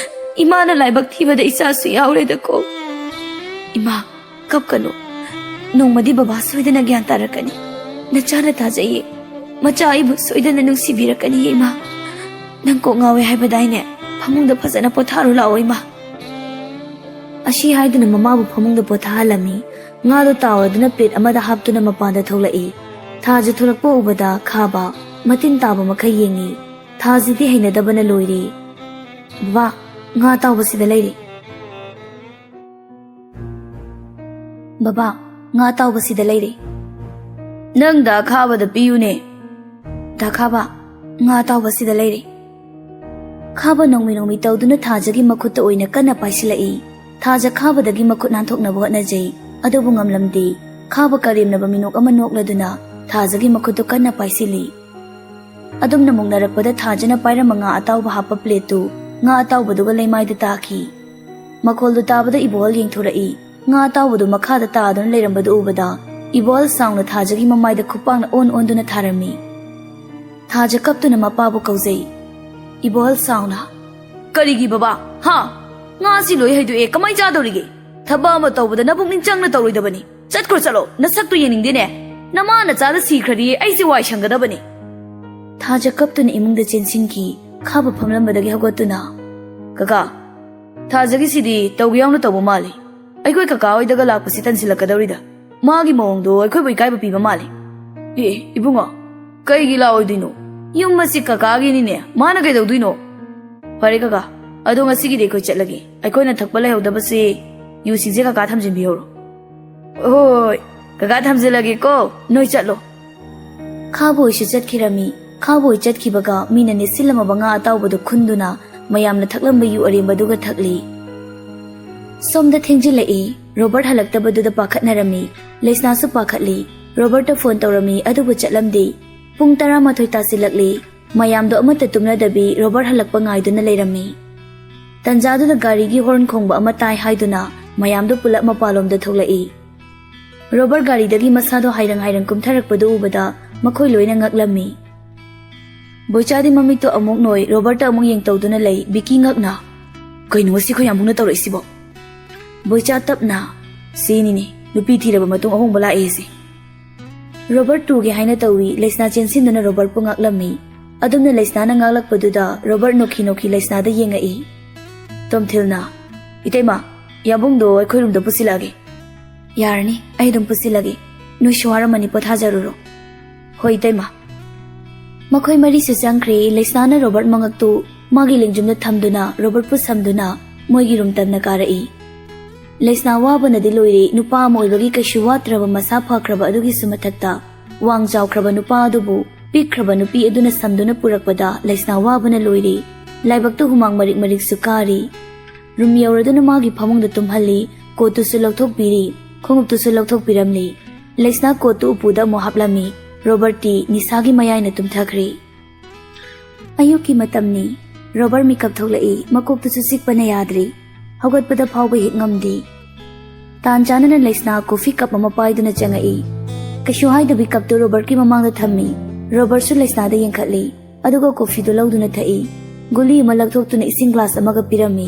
ꯏꯃꯥꯅ ꯂꯥꯏꯕꯛ ꯊꯤꯕꯗ ꯏꯆꯥꯁꯨ ꯌꯥꯎꯔꯦꯗꯀꯣ꯫ ꯏꯃꯥ, ꯀꯞꯀꯅꯨ꯫ ꯅꯣꯡꯃꯗꯤ ꯕꯕꯥ ꯁꯣꯏꯗꯅ ꯒ꯭ꯌꯥꯟ ꯇꯥꯔꯛꯀꯅꯤ꯫ ꯅꯆꯥꯅ ꯊꯥꯖꯩꯌꯦ꯫ ꯃꯆꯥ ꯑꯩꯕꯨ ꯁꯣꯏꯗꯅ ꯅꯨꯡꯁꯤꯕꯤꯔꯛꯀꯅꯤꯌꯦ, ꯏꯃꯥ꯫ ꯅꯪ ꯀꯣꯛ ꯉꯥꯎꯋꯦ ꯍꯥꯏꯕꯗꯥꯏꯅꯦ? ꯐꯃꯨꯡꯗ ꯐꯖꯅ ꯄꯣꯊꯥꯔꯨ ꯂꯥꯛꯑꯣ, ꯏꯃꯥ꯫" ꯑꯁꯤ ꯍꯥꯏꯗꯨꯅ ꯃꯃꯥꯕꯨ ꯐꯃꯨꯡꯗ ꯄꯣꯊꯥꯍꯜꯂꯝꯃꯤ꯫ ꯉꯥꯗꯨ ꯇꯥꯎꯔꯗꯨꯅ ꯄ꯭ꯂꯦꯠ ꯑꯃꯗ ꯍꯥꯞꯇꯨꯅ ꯃꯄꯥꯟꯗ ꯊꯣꯛꯂꯛꯏ꯫ ꯊꯥꯖ ꯊꯣꯛꯂꯛꯄ ꯎꯕꯗ ꯈꯥꯕ ꯃꯇꯤꯟ ꯇꯥꯕ ꯃꯈꯩ ꯌꯦꯡꯉꯤ꯫ ꯊꯥꯖꯗꯤ ꯍꯩꯅꯗꯕꯅ ꯂꯣꯏꯔꯦ꯫ "ꯕꯕꯥ, ꯉꯥ ꯑꯇꯥꯎꯕꯁꯤꯗ ꯂꯩꯔꯦ꯫" "ꯕꯕꯥ, ꯉꯥ ꯑꯇꯥꯎꯕꯁꯤꯗ ꯂꯩꯔꯦ꯫" "ꯅꯪ ꯗꯥ ꯈꯥꯕꯗ ꯄꯤꯌꯨꯅꯦ꯫" "ꯗꯥ ꯈꯥꯕ, ꯉꯥ ꯑꯇꯥꯎꯕꯁꯤꯗ ꯂꯩꯔꯦ꯫" ꯈꯥꯕ ꯅꯣꯡꯃꯤ ꯅꯣꯡꯃꯤ ꯇꯧꯗꯨꯅ ꯊꯥꯖꯒꯤ ꯃꯈꯨꯠꯇ ꯑꯣꯏꯅ ꯀꯟꯅ ꯄꯥꯏꯁꯤꯜꯂꯛꯏ꯫ ꯊꯥꯖ ꯈꯥꯕꯗꯒꯤ ꯃꯈꯨꯠ ꯅꯥꯟꯊꯣꯛꯅꯕ ꯍꯣꯠꯅꯖꯩ, ꯑꯗꯨꯕꯨ ꯉꯝꯂꯝꯗꯦ꯫ ꯈꯥꯕ ꯀꯔꯦꯝꯅꯕ ꯃꯤꯅꯣꯛ ꯑꯃ ꯅꯣꯛꯂꯗꯨꯅ ꯊꯥꯖꯒꯤ ꯃꯈꯨꯠꯇꯨ ꯀꯟꯅ ꯄꯥꯏꯁꯤꯜꯂꯤ꯫ ꯑꯗꯨꯝꯅ ꯃꯨꯛꯅꯔꯛꯄꯗ ꯊꯥꯖꯅ ꯄꯥꯏꯔꯝꯕ ꯉꯥ ꯑꯇꯥꯎꯕ ꯍꯥꯞꯄ ꯄ꯭ꯂꯦꯠꯇꯨ ꯉꯥ ꯑꯇꯥꯎꯕꯗꯨꯒ ꯂꯩꯃꯥꯏꯗ ꯇꯥꯈꯤ꯫ ꯃꯈꯣꯜꯗꯨ ꯇꯥꯕꯗ ꯏꯕꯣꯍꯜ ꯌꯦꯡꯊꯣꯔꯛꯏ꯫ ꯉꯥ ꯑꯇꯥꯎꯕꯗꯨ ꯃꯈꯥꯗ ꯇꯥꯗꯨꯅ ꯂꯩꯔꯝꯕꯗꯨ ꯎꯕꯗ ꯏꯕꯣꯍꯜ ꯁꯥꯎꯅ ꯊꯥꯖꯒꯤ ꯃꯃꯥꯏꯗ ꯈꯨꯄꯥꯛꯅ ꯑꯣꯟ ꯑꯣꯟꯗꯨꯅ ꯊꯥꯔꯝꯃꯤ꯫ ꯊꯥꯖ ꯀꯞꯇꯨꯅ ꯃꯄꯥꯕꯨ ꯀꯧꯖꯩ꯫ ꯏꯕꯣꯍꯜ ꯁꯥꯎꯅ, "ꯀꯔꯤꯒꯤ ꯕꯕꯥ? ꯍꯥ? ꯉꯥꯁꯤ ꯂꯣꯏ ꯍꯩꯗꯣꯛꯑꯦ, ꯀꯃꯥꯏ ꯆꯥꯗꯧꯔꯤꯒꯦ? ꯊꯕꯛ ꯑꯃ ꯇꯧꯕꯗ ꯅꯕꯨꯛꯅꯤꯡ ꯆꯪꯅ ꯇꯧꯔꯣꯏꯗꯕꯅꯤ꯫ ꯆꯠꯈ꯭ꯔꯣ ꯆꯠꯂꯣ, ꯅꯁꯛꯇꯨ ꯌꯦꯡꯅꯤꯡꯗꯦꯅꯦ꯫ ꯅꯃꯥ ꯅꯆꯥꯗ ꯁꯤꯈ꯭ꯔꯗꯤ ꯑꯩꯁꯦ ꯋꯥꯏ ꯁꯪꯒꯗꯕꯅꯤ꯫" ꯊꯥꯖ ꯀꯞꯇꯨꯅ ꯏꯃꯨꯡꯗ ꯆꯦꯟꯁꯤꯟꯈꯤ꯫ ꯈꯥꯕ ꯐꯝꯂꯝꯕꯗꯒꯤ ꯍꯧꯒꯠꯇꯨꯅ, "ꯀꯀꯥ, ꯊꯥꯖꯒꯤꯁꯤꯗꯤ ꯇꯧꯒꯦ ꯌꯥꯎꯅ ꯇꯧꯕ ꯃꯥꯜꯂꯤ꯫ ꯑꯩꯈꯣꯏ ꯀꯀꯥ ꯍꯣꯏꯗꯒ ꯂꯥꯛꯄꯁꯤ ꯇꯟꯁꯤꯜꯂꯛꯀꯗꯧꯔꯤꯗ꯫ ꯃꯥꯒꯤ ꯃꯑꯣꯡꯗꯣ ꯑꯩꯈꯣꯏꯕꯨ ꯏꯀꯥꯏꯕ ꯄꯤꯕ ꯃꯥꯜꯂꯤ꯫" "ꯑꯦ, ꯏꯕꯨꯡꯉꯣ, ꯀꯩꯒꯤ ꯂꯥꯛꯑꯣꯏꯗꯣꯏꯅꯣ? ꯌꯨꯝ ꯑꯁꯤ ꯀꯀꯥꯒꯤꯅꯤꯅꯦ, ꯃꯥꯅ ꯀꯩꯗꯧꯗꯣꯏꯅꯣ? ꯐꯔꯦ ꯀꯀꯥ, ꯑꯗꯣ ꯉꯁꯤꯒꯤꯗꯤ ꯑꯩꯈꯣꯏ ꯆꯠꯂꯒꯦ꯫ ꯑꯩꯈꯣꯏꯅ ꯊꯛꯄ ꯂꯩꯍꯧꯗꯕꯁꯦ, ꯌꯨꯁꯤꯡꯁꯦ ꯀꯀꯥ ꯊꯝꯖꯤꯟꯕꯤꯍꯧꯔꯣ꯫ ꯍꯣꯏ, ꯀꯀꯥ ꯊꯝꯖꯤꯜꯂꯒꯦꯀꯣ, ꯅꯣꯏ ꯆꯠꯂꯣ꯫ ꯈꯥꯕꯣꯏꯁꯨ ꯆꯠꯈꯤꯔꯝꯃꯤ꯫ ꯈꯥꯕꯣꯏ ꯆꯠꯈꯤꯕꯒ ꯃꯤꯅ ꯅꯦꯠꯁꯤꯜꯂꯝꯃꯕ ꯉꯥ ꯑꯇꯥꯎꯕꯗꯨ ꯈꯨꯟꯗꯨꯅ ꯃꯌꯥꯝꯅ ꯊꯛꯂꯝꯕ ꯌꯨ ꯑꯔꯦꯝꯕꯗꯨꯒ ꯊꯛꯂꯤ꯫ ꯁꯣꯝꯗ ꯊꯦꯡꯖꯤꯜꯂꯛꯏ꯫ ꯔꯣꯕꯔꯠ ꯍꯜꯂꯛꯇꯕꯗꯨꯗ ꯄꯥꯈꯠꯅꯔꯝꯃꯤ꯫ ꯂꯩꯁꯅꯥꯁꯨ ꯄꯥꯈꯠꯂꯤ꯫ ꯔꯣꯕꯔꯠꯇ ꯐꯣꯟ ꯇꯧꯔꯝꯃꯤ, ꯑꯗꯨꯕꯨ ꯆꯠꯂꯝꯗꯦ꯫ ꯄꯨꯡ ꯇꯔꯥꯃꯥꯊꯣꯏ ꯇꯥꯁꯤꯜꯂꯛꯂꯤ꯫ ꯃꯌꯥꯝꯗꯣ ꯑꯃꯠꯇ ꯇꯨꯝꯅꯗꯕꯤ ꯔꯣꯕꯔꯠ ꯍꯜꯂꯛꯄ ꯉꯥꯏꯗꯨꯅ ꯂꯩꯔꯝꯃꯤ꯫ ꯇꯟꯖꯥꯗꯨꯗ ꯒꯥꯔꯤꯒꯤ ꯍꯣꯔꯟ ꯈꯣꯡꯕ ꯑꯃ ꯇꯥꯏ ꯍꯥꯏꯗꯨꯅ ꯃꯌꯥꯝꯗꯣ ꯄꯨꯂꯞ ꯃꯄꯥꯟꯂꯣꯝꯗ ꯊꯣꯛꯂꯛꯏ꯫ ꯔꯣꯕꯔꯠ ꯒꯥꯔꯤꯗꯒꯤ ꯃꯁꯥꯗꯣ ꯍꯥꯏꯔꯪ ꯍꯥꯏꯔꯪ ꯀꯨꯝꯊꯔꯛꯄꯗꯨ ꯎꯕꯗ ꯃꯈꯣꯏ ꯂꯣꯏꯅ ꯉꯛꯂꯝꯃꯤ꯫ ꯕꯣꯏꯆꯥꯗꯤ ꯃꯃꯤꯠꯇꯣ ꯑꯃꯨꯛ ꯅꯣꯏ ꯔꯣꯕꯔꯠꯇ ꯑꯃꯨꯛ ꯌꯦꯡꯇꯧꯗꯨꯅ ꯂꯩ꯫ ꯕꯤꯀꯤ ꯉꯛꯅ, "ꯀꯩꯅꯣ ꯉꯁꯤ ꯑꯩꯈꯣꯏ ꯌꯥꯝꯕꯨꯡꯅ ꯇꯧꯔꯛꯏꯁꯤꯕꯣ?" ꯕꯣꯏꯆꯥ ꯇꯞꯅ, "ꯁꯤꯅꯤꯅꯦ, ꯅꯨꯄꯤ ꯊꯤꯔꯕ ꯃꯇꯨꯡ ꯑꯍꯣꯡꯕ ꯂꯥꯛꯑꯦꯁꯦ꯫" ꯔꯣꯕꯔꯠ ꯇꯨꯒꯦ ꯍꯥꯏꯅ ꯇꯧꯏ꯫ ꯂꯩꯁꯅꯥ ꯆꯦꯟꯁꯤꯟꯗꯨꯅ ꯔꯣꯕꯔꯠꯄꯨ ꯉꯥꯛꯂꯝꯃꯤ꯫ ꯑꯗꯨꯝꯅ ꯂꯩꯁꯅꯥꯅ ꯉꯥꯛꯂꯛꯄꯗꯨꯗ ꯔꯣꯕꯔꯠ ꯅꯣꯛꯈꯤ ꯅꯣꯛꯈꯤ ꯂꯩꯁꯅꯥꯗ ꯌꯦꯡꯉꯛꯏ꯫ ꯇꯣꯝꯊꯤꯜꯅ, "ꯏꯇꯩꯃ, ꯌꯥꯕꯨꯡꯗꯣ ꯑꯩꯈꯣꯏ ꯔꯨꯝꯗ ꯄꯨꯁꯤꯜꯂꯛꯑꯒꯦ꯫" "ꯌꯥꯔꯅꯤ, ꯑꯩ ꯑꯗꯨꯝ ꯄꯨꯁꯤꯜꯂꯒꯦ꯫ ꯅꯣꯏꯁꯨ ꯋꯥꯔꯝꯃꯅꯤ, ꯄꯣꯊꯥꯖꯔꯨꯔꯣ꯫" "ꯍꯣꯏ, ꯏꯇꯩꯃ꯫" ꯃꯈꯣꯏ ꯃꯔꯤꯁꯨ ꯆꯪꯈ꯭ꯔꯦ꯫ ꯂꯩꯁꯅꯥꯅ ꯔꯣꯕꯔꯠ ꯃꯉꯛꯇꯨ ꯃꯥꯒꯤ ꯂꯦꯡꯖꯨꯝꯗ ꯊꯝꯗꯨꯅ, ꯔꯣꯕꯔꯠꯄꯨ ꯁꯝꯗꯨꯅ ꯃꯣꯏꯒꯤ ꯔꯨꯝ ꯇꯝꯅ ꯀꯥꯔꯛꯏ꯫ ꯂꯩꯁꯅꯥ ꯋꯥꯕꯅꯗꯤ ꯂꯣꯏꯔꯦ꯫ ꯅꯨꯄꯥ ꯑꯃ ꯑꯣꯏꯕꯒꯤ ꯀꯩꯁꯨ ꯋꯥꯠꯇ꯭ꯔꯕ ꯃꯁꯥ ꯐꯈ꯭ꯔꯕ ꯑꯗꯨꯒꯤꯁꯨ ꯃꯊꯛꯇ, ꯋꯥꯡ ꯆꯥꯎꯈ꯭ꯔꯕ ꯅꯨꯄꯥ ꯑꯗꯨꯕꯨ ꯄꯤꯛꯈ꯭ꯔꯕ ꯅꯨꯄꯤ ꯑꯗꯨꯅ ꯁꯝꯗꯨꯅ ꯄꯨꯔꯛꯄꯗ ꯂꯩꯁꯅꯥ ꯋꯥꯕꯅ ꯂꯣꯏꯔꯦ꯫ ꯂꯥꯏꯕꯛꯇ ꯍꯨꯃꯥꯡ ꯃꯔꯤꯛ ꯃꯔꯤꯛꯁꯨ ꯀꯥꯔꯤ꯫ ꯔꯨꯝ ꯌꯧꯔꯗꯨꯅ ꯃꯥꯒꯤ ꯐꯃꯨꯡꯗ ꯇꯨꯝꯍꯜꯂꯤ꯫ ꯀꯣꯠꯇꯨꯁꯨ ꯂꯧꯊꯣꯛꯄꯤꯔꯤ, ꯈꯣꯡꯎꯞꯇꯨꯁꯨ ꯂꯧꯊꯣꯛꯄꯤꯔꯝꯂꯤ꯫ ꯂꯩꯁꯅꯥ ꯀꯣꯠꯇꯨ ꯎꯄꯨꯗ ꯑꯃꯨꯛ ꯍꯥꯞꯂꯝꯃꯤ꯫ ꯔꯣꯕꯔꯠꯇꯤ ꯅꯤꯁꯥꯒꯤ ꯃꯌꯥꯏꯅ ꯇꯨꯝꯊꯈ꯭ꯔꯦ꯫ ꯑꯌꯨꯛꯀꯤ ꯃꯇꯝꯅꯤ꯫ ꯔꯣꯕꯔꯠ ꯃꯤꯀꯞ ꯊꯣꯛꯂꯛꯏ꯫ ꯃꯀꯣꯛꯇꯨꯁꯨ ꯆꯤꯛꯄꯅ ꯌꯥꯗ꯭ꯔꯤ꯫ ꯍꯧꯒꯠꯄꯗ ꯐꯥꯎꯕ ꯍꯦꯛ ꯉꯝꯗꯦ꯫ ꯇꯥꯟ ꯆꯥꯅꯅ ꯂꯩꯁꯅꯥ ꯀꯣꯐꯤ ꯀꯞ ꯑꯃ ꯄꯥꯏꯗꯨꯅ ꯆꯪꯉꯛꯏ꯫ ꯀꯩꯁꯨ ꯍꯥꯏꯗꯕꯤ ꯀꯞꯇꯨ ꯔꯣꯕꯔꯠꯀꯤ ꯃꯃꯥꯡꯗ ꯊꯝꯃꯤ꯫ ꯔꯣꯕꯔꯠꯁꯨ ꯂꯩꯁꯅꯥꯗ ꯌꯦꯡꯈꯠꯂꯤ꯫ ꯑꯗꯨꯒ ꯀꯣꯐꯤꯗꯨ ꯂꯧꯗꯨꯅ ꯊꯛꯏ꯫ ꯒꯨꯂꯤ ꯑꯃ ꯂꯧꯊꯣꯛꯇꯨꯅ ꯏꯁꯤꯡ ꯒ꯭ꯂꯥꯁ ꯑꯃꯒ ꯄꯤꯔꯝꯃꯤ꯫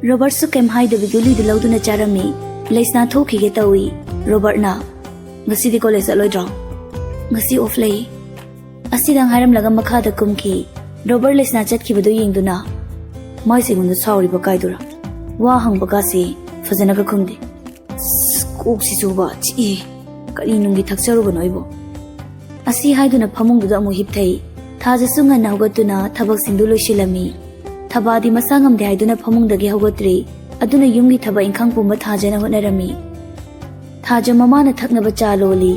ꯔꯣꯕꯔꯠꯁꯨ ꯀꯩꯝ ꯍꯥꯏꯗꯕꯤ ꯒꯨꯂꯤꯗꯨ ꯂꯧꯗꯨꯅ ꯆꯥꯔꯝꯃꯤ꯫ ꯂꯩꯁꯅꯥ ꯊꯣꯛꯈꯤꯒꯦ ꯇꯧꯏ꯫ ꯔꯣꯕꯔꯠꯅ, "ꯉꯁꯤꯗꯤ ꯀꯣꯂꯦꯖ ꯆꯠꯂꯣꯏꯗ꯭ꯔꯣ?" "ꯉꯁꯤ ꯑꯣꯐ ꯂꯩ꯫" ꯑꯁꯤꯗꯪ ꯍꯥꯏꯔꯝꯂꯒ ꯃꯈꯥꯗ ꯀꯨꯝꯈꯤ꯫ ꯔꯣꯕꯔꯠ ꯂꯩꯁꯅꯥ ꯆꯠꯈꯤꯕꯗꯨ ꯌꯦꯡꯗꯨꯅ, "ꯃꯥꯏꯁꯦ ꯑꯩꯉꯣꯟꯗ ꯁꯥꯎꯔꯤꯕ ꯀꯥꯏꯗꯨꯔꯥ? ꯋꯥ ꯍꯪꯕꯒꯥꯁꯦ ꯐꯖꯅꯒ ꯈꯨꯝꯗꯦ꯫ ꯑꯁ, ꯀꯣꯛꯁꯤꯁꯨꯕ ꯆꯤꯛꯏ꯫ ꯀꯔꯤ ꯅꯨꯡꯒꯤ ꯊꯛꯆꯔꯨꯕꯅꯣ ꯑꯩꯕꯨ?" ꯑꯁꯤ ꯍꯥꯏꯗꯨꯅ ꯐꯃꯨꯡꯗꯨꯗ ꯑꯃꯨꯛ ꯍꯤꯞꯊꯩ꯫ ꯊꯥꯖꯁꯨ ꯉꯟꯅ ꯍꯧꯒꯠꯇꯨꯅ ꯊꯕꯛꯁꯤꯡꯗꯨ ꯂꯣꯏꯁꯤꯜꯂꯝꯃꯤ꯫ ꯊꯕꯥꯗꯤ ꯃꯁꯥ ꯉꯝꯗꯦ ꯍꯥꯏꯗꯨꯅ ꯐꯃꯨꯡꯗꯒꯤ ꯍꯧꯒꯠꯇ꯭ꯔꯤ꯫ ꯑꯗꯨꯅ ꯌꯨꯝꯒꯤ ꯊꯕꯛ ꯏꯪꯈꯥꯡ ꯄꯨꯝꯕ ꯊꯥꯖꯅ ꯍꯣꯠꯅꯔꯝꯃꯤ꯫ ꯊꯥꯖ ꯃꯃꯥꯅ ꯊꯛꯅꯕ ꯆꯥ ꯂꯣꯜꯂꯤ꯫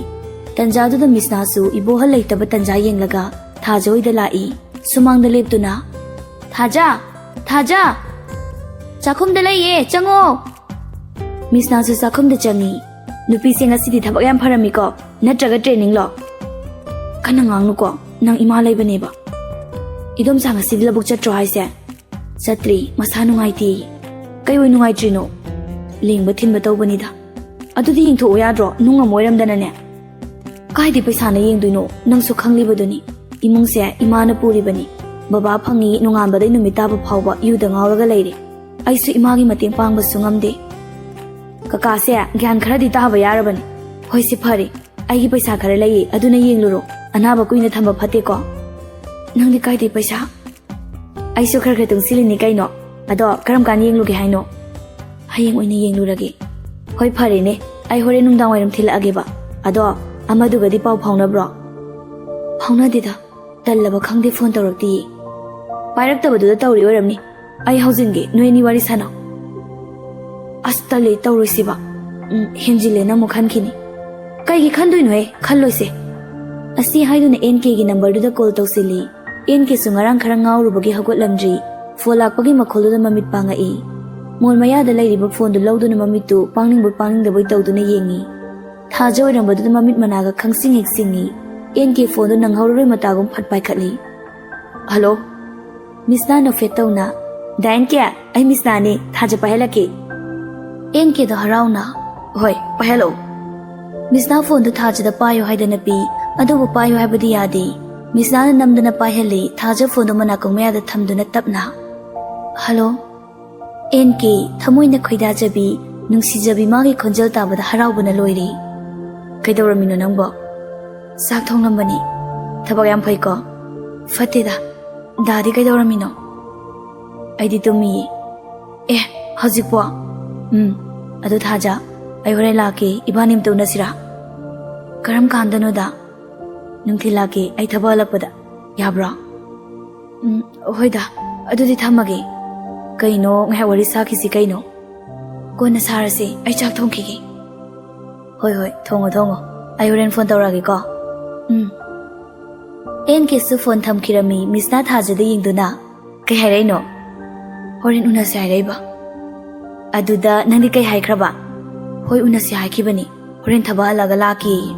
ꯇꯟꯖꯥꯗꯨꯗ ꯃꯤꯁꯅꯥꯁꯨ ꯏꯕꯣꯍꯜ ꯂꯩꯇꯕ ꯇꯟꯖꯥ ꯌꯦꯡꯂꯒ ꯊꯥꯖ ꯍꯣꯏꯗ ꯂꯥꯛꯏ꯫ ꯁꯨꯃꯥꯡꯗ ꯂꯦꯞꯇꯨꯅ, "ꯊꯥꯖ! ꯊꯥꯖ! ꯆꯥꯛꯈꯨꯝꯗ ꯂꯩꯌꯦ, ꯆꯪꯉꯣ!" ꯃꯤꯁꯅꯥꯁꯨ ꯆꯥꯛꯈꯨꯝꯗ ꯆꯪꯉꯤ꯫ "ꯅꯨꯄꯤꯁꯦ ꯉꯁꯤꯗꯤ ꯊꯕꯛ ꯌꯥꯝ ꯐꯔꯝꯃꯤꯀꯣ, ꯅꯠꯇ꯭ꯔꯒ ꯇ꯭ꯔꯦꯅꯤꯡꯂꯣ?" "ꯀꯟꯅ ꯉꯥꯡꯅꯨꯀꯣ, ꯅꯪ ꯏꯃꯥ ꯂꯩꯕꯅꯦꯕ꯫" "ꯏꯗꯣꯝꯆꯥ ꯉꯁꯤꯗꯤ ꯂꯧꯕꯨꯛ ꯆꯠꯇ꯭ꯔꯣ ꯍꯥꯏꯁꯦ?" "ꯆꯠꯇ꯭ꯔꯤ, ꯃꯁꯥ ꯅꯨꯡꯉꯥꯏꯇꯦ꯫" "ꯀꯩ ꯑꯣꯏ ꯅꯨꯡꯉꯥꯏꯇ꯭ꯔꯤꯅꯣ?" "ꯂꯦꯡꯕ ꯊꯤꯟꯕ ꯇꯧꯕꯅꯤꯗ꯫" "ꯑꯗꯨꯗꯤ ꯌꯦꯡꯊꯣꯛꯑꯣ ꯌꯥꯗ꯭ꯔꯣ, ꯅꯨꯡ ꯑꯃ ꯑꯣꯏꯔꯝꯗꯅꯅꯦ?" "ꯀꯥꯏꯗꯩ ꯄꯩꯁꯥꯅ ꯌꯦꯡꯗꯣꯏꯅꯣ, ꯅꯪꯁꯨ ꯈꯪꯂꯤꯕꯗꯨꯅꯤ꯫ ꯏꯃꯨꯡꯁꯦ ꯏꯃꯥꯅ ꯄꯨꯔꯤꯕꯅꯤ꯫ ꯕꯕꯥ ꯐꯪꯉꯤ ꯅꯣꯡꯉꯥꯟꯕꯗꯩ ꯅꯨꯃꯤꯠ ꯇꯥꯕ ꯐꯥꯎꯕ ꯌꯨꯗ ꯉꯥꯎꯔꯒ ꯂꯩꯔꯦ꯫ ꯑꯩꯁꯨ ꯏꯃꯥꯒꯤ ꯃꯇꯦꯡ ꯄꯥꯡꯕꯁꯨ ꯉꯝꯗꯦ꯫" "ꯀꯀꯥꯁꯦ ꯒ꯭ꯌꯥꯟ ꯈꯔꯗꯤ ꯇꯥꯕ ꯌꯥꯔꯕꯅꯤ꯫ ꯍꯣꯏꯁꯦ ꯐꯔꯦ, ꯑꯩꯒꯤ ꯄꯩꯁꯥ ꯈꯔ ꯂꯩꯌꯦ, ꯑꯗꯨꯅ ꯌꯦꯡꯂꯨꯔꯣ꯫ ꯑꯅꯥꯕ ꯀꯨꯏꯅ ꯊꯝꯕ ꯐꯠꯇꯦꯀꯣ꯫" "ꯅꯪꯗꯤ ꯀꯥꯏꯗꯩ ꯄꯩꯁꯥ?" "ꯑꯩꯁꯨ ꯈꯔ ꯈꯔ ꯇꯨꯡꯁꯤꯜꯂꯤꯅꯤ ꯀꯩꯅꯣ꯫ ꯑꯗꯣ ꯀꯔꯝ ꯀꯥꯟꯗ ꯌꯦꯡꯂꯨꯒꯦ ꯍꯥꯏꯅꯣ?" "ꯍꯌꯦꯡ ꯑꯣꯏꯅ ꯌꯦꯡꯂꯨꯔꯒꯦ꯫" "ꯍꯣꯏ ꯐꯔꯦꯅꯦ, ꯑꯩ ꯍꯣꯔꯦꯟ ꯅꯨꯡꯗꯥꯡ ꯋꯥꯏꯔꯝ ꯊꯤꯜꯂꯛꯑꯒꯦꯕ꯫ ꯑꯗꯣ ꯑꯃꯗꯨꯒꯗꯤ ꯄꯥꯎ ꯐꯥꯎꯅꯕ꯭ꯔꯣ?" "ꯐꯥꯎꯅꯗꯦꯗ, ꯇꯜꯂꯕ ꯈꯪꯗꯦ ꯐꯣꯟ ꯇꯧꯔꯛꯇꯦꯌꯦ꯫" "ꯄꯥꯏꯔꯛꯇꯕꯗꯨꯗ ꯇꯧꯔꯤ ꯑꯣꯏꯔꯝꯅꯤ꯫ ꯑꯩ ꯍꯧꯖꯤꯟꯒꯦ, ꯅꯣꯏ ꯑꯅꯤ ꯋꯥꯔꯤ ꯁꯥꯟꯅꯧ꯫" "ꯑꯁ ꯇꯜꯂꯦ ꯇꯧꯔꯣꯏꯁꯤꯕ꯫ ꯎꯝ, ꯍꯦꯟꯖꯤꯜꯂꯦꯅ ꯑꯃꯨꯛ ꯈꯟꯈꯤꯅꯤ꯫" "ꯀꯩꯒꯤ ꯈꯟꯗꯣꯏꯅꯣꯍꯦ, ꯈꯜꯂꯣꯏꯁꯦ꯫" ꯑꯁꯤ ꯍꯥꯏꯗꯨꯅ ꯑꯦꯟ ꯀꯦꯒꯤ ꯅꯝꯕꯔꯗꯨꯗ ꯀꯣꯜ ꯇꯧꯁꯤꯜꯂꯤ꯫ ꯑꯦꯟ ꯀꯦꯁꯨ ꯉꯔꯥꯡ ꯈꯔ ꯉꯥꯎꯔꯨꯕꯒꯤ ꯍꯧꯒꯠꯂꯝꯗ꯭ꯔꯤ꯫ ꯐꯣꯟ ꯂꯥꯛꯄꯒꯤ ꯃꯈꯣꯜꯗꯨꯗ ꯃꯃꯤꯠ ꯄꯥꯡꯉꯛꯏ꯫ ꯃꯣꯟ ꯃꯌꯥꯗ ꯂꯩꯔꯤꯕ ꯐꯣꯟꯗꯨ ꯂꯧꯗꯨꯅ ꯃꯃꯤꯠꯇꯨ ꯄꯥꯡꯅꯤꯡꯕꯣꯏ ꯄꯥꯡꯅꯤꯡꯗꯕꯣꯏ ꯇꯧꯗꯨꯅ ꯌꯦꯡꯉꯤ꯫ ꯊꯥꯖ ꯑꯣꯏꯔꯝꯕꯗꯨꯗ ꯃꯃꯤꯠ ꯃꯅꯥꯒ ꯈꯪꯁꯤꯡ ꯍꯦꯛ ꯁꯤꯡꯉꯤ꯫ ꯑꯦꯟ ꯀꯦ ꯐꯣꯟꯗꯨ ꯅꯪꯍꯧꯔꯔꯣꯏ ꯃꯇꯥꯒꯨꯝ ꯐꯠ ꯄꯥꯏꯈꯠꯂꯤ꯫ "ꯍꯜꯂꯣ?" ꯃꯤꯁꯅꯥ ꯅꯣꯛꯐꯦꯠ ꯇꯧꯅ, "ꯗꯥ ꯑꯦꯟ ꯀꯦ, ꯑꯩ ꯃꯤꯁꯅꯥꯅꯤ, ꯊꯥꯖ ꯄꯥꯏꯍꯜꯂꯛꯀꯦ꯫" ꯑꯦꯟ ꯀꯦꯗꯣ ꯍꯔꯥꯎꯅ, "ꯍꯣꯏ, ꯄꯥꯏꯍꯜꯂꯛꯑꯣ꯫" ꯃꯤꯁꯅꯥ ꯐꯣꯟꯗꯨ ꯊꯥꯖꯗ ꯄꯥꯏꯌꯨ ꯍꯥꯏꯗꯅ ꯄꯤ, ꯑꯗꯨꯕꯨ ꯄꯥꯏꯌꯨ ꯍꯥꯏꯕꯗꯤ ꯌꯥꯗꯦ꯫ ꯃꯤꯁꯅꯥꯅ ꯅꯝꯗꯅ ꯄꯥꯏꯍꯜꯂꯤ, ꯊꯥꯖ ꯐꯣꯟꯗꯨ ꯃꯅꯥꯀꯣꯡ ꯃꯌꯥꯗ ꯊꯝꯗꯨꯅ ꯇꯞꯅ, "ꯍꯜꯂꯣ?" ꯑꯦꯟ ꯀꯦ, ꯊꯃꯣꯏꯅ ꯈꯣꯏꯗꯥꯖꯕꯤ, ꯅꯨꯡꯁꯤꯖꯕꯤ ꯃꯥꯒꯤ ꯈꯣꯟꯖꯦꯜ ꯇꯥꯕꯗ ꯍꯔꯥꯎꯕꯅ ꯂꯣꯏꯔꯦ꯫ "ꯀꯩꯗꯧꯔꯝꯃꯤꯅꯣ ꯅꯪꯕꯣ?" "ꯆꯥꯛ ꯊꯣꯡꯂꯝꯕꯅꯤ꯫" "ꯊꯕꯛ ꯌꯥꯝ ꯐꯩꯀꯣ?" "ꯐꯠꯇꯦꯗ꯫ ꯗꯥꯗꯤ ꯀꯩꯗꯧꯔꯝꯃꯤꯅꯣ?" "ꯑꯩꯗꯤ ꯇꯨꯝꯃꯤꯌꯦ꯫" "ꯑꯦ, ꯍꯧꯖꯤꯛꯄꯣ?" "ꯎꯝ꯫ ꯑꯗꯨ ꯊꯥꯖ, ꯑꯩ ꯍꯣꯔꯦꯟ ꯂꯥꯛꯀꯦ, ꯏꯕꯥꯅꯤ ꯑꯝꯇ ꯎꯅꯁꯤꯔꯥ?" "ꯀꯔꯝ ꯀꯥꯟꯗꯅꯣꯗ?" "ꯅꯨꯡꯊꯤꯜ ꯂꯥꯛꯀꯦ, ꯑꯩ ꯊꯕꯛ ꯍꯜꯂꯛꯄꯗ꯫" ꯌꯥꯕ꯭ꯔꯣ? ꯎꯝ, ꯍꯣꯏꯗ, ꯑꯗꯨꯗꯤ ꯊꯝꯃꯒꯦ꯫ ꯀꯩꯅꯣ, ꯉꯥꯏꯍꯥꯛ ꯋꯥꯔꯤ ꯁꯥꯈꯤꯁꯤ ꯀꯩꯅꯣ꯫ ꯀꯣꯟꯅ ꯁꯥꯔꯁꯤ, ꯑꯩ ꯆꯥꯛ ꯊꯣꯡꯈꯤꯒꯦ꯫ ꯍꯣꯏ, ꯍꯣꯏ, ꯊꯣꯡꯉꯣ, ꯊꯣꯡꯉꯣ꯫ ꯑꯩ ꯍꯣꯔꯦꯟ ꯐꯣꯟ ꯇꯧꯔꯛꯑꯒꯦꯀꯣ꯫ ꯎꯝ꯫ ꯑꯦꯟ ꯀꯦꯁꯨ ꯐꯣꯟ ꯊꯝꯈꯤꯔꯝꯃꯤ, ꯃꯤꯁꯅꯥ ꯊꯥꯖꯗ ꯌꯦꯡꯗꯨꯅ꯫ ꯀꯩ ꯍꯥꯏꯔꯛꯏꯅꯣ? ꯍꯣꯔꯦꯟ ꯎꯅꯁꯦ ꯍꯥꯏꯔꯛꯏꯕ꯫ ꯑꯗꯨꯗ ꯅꯪꯗꯤ ꯀꯩ ꯍꯥꯏꯈ꯭ꯔꯕ? ꯍꯣꯏ, ꯎꯅꯁꯦ ꯍꯥꯏꯈꯤꯕꯅꯤ꯫ ꯍꯣꯔꯦꯟ ꯊꯕꯛ ꯍꯜꯂꯛꯑꯒ ꯂꯥꯛꯀꯦꯌꯦ꯫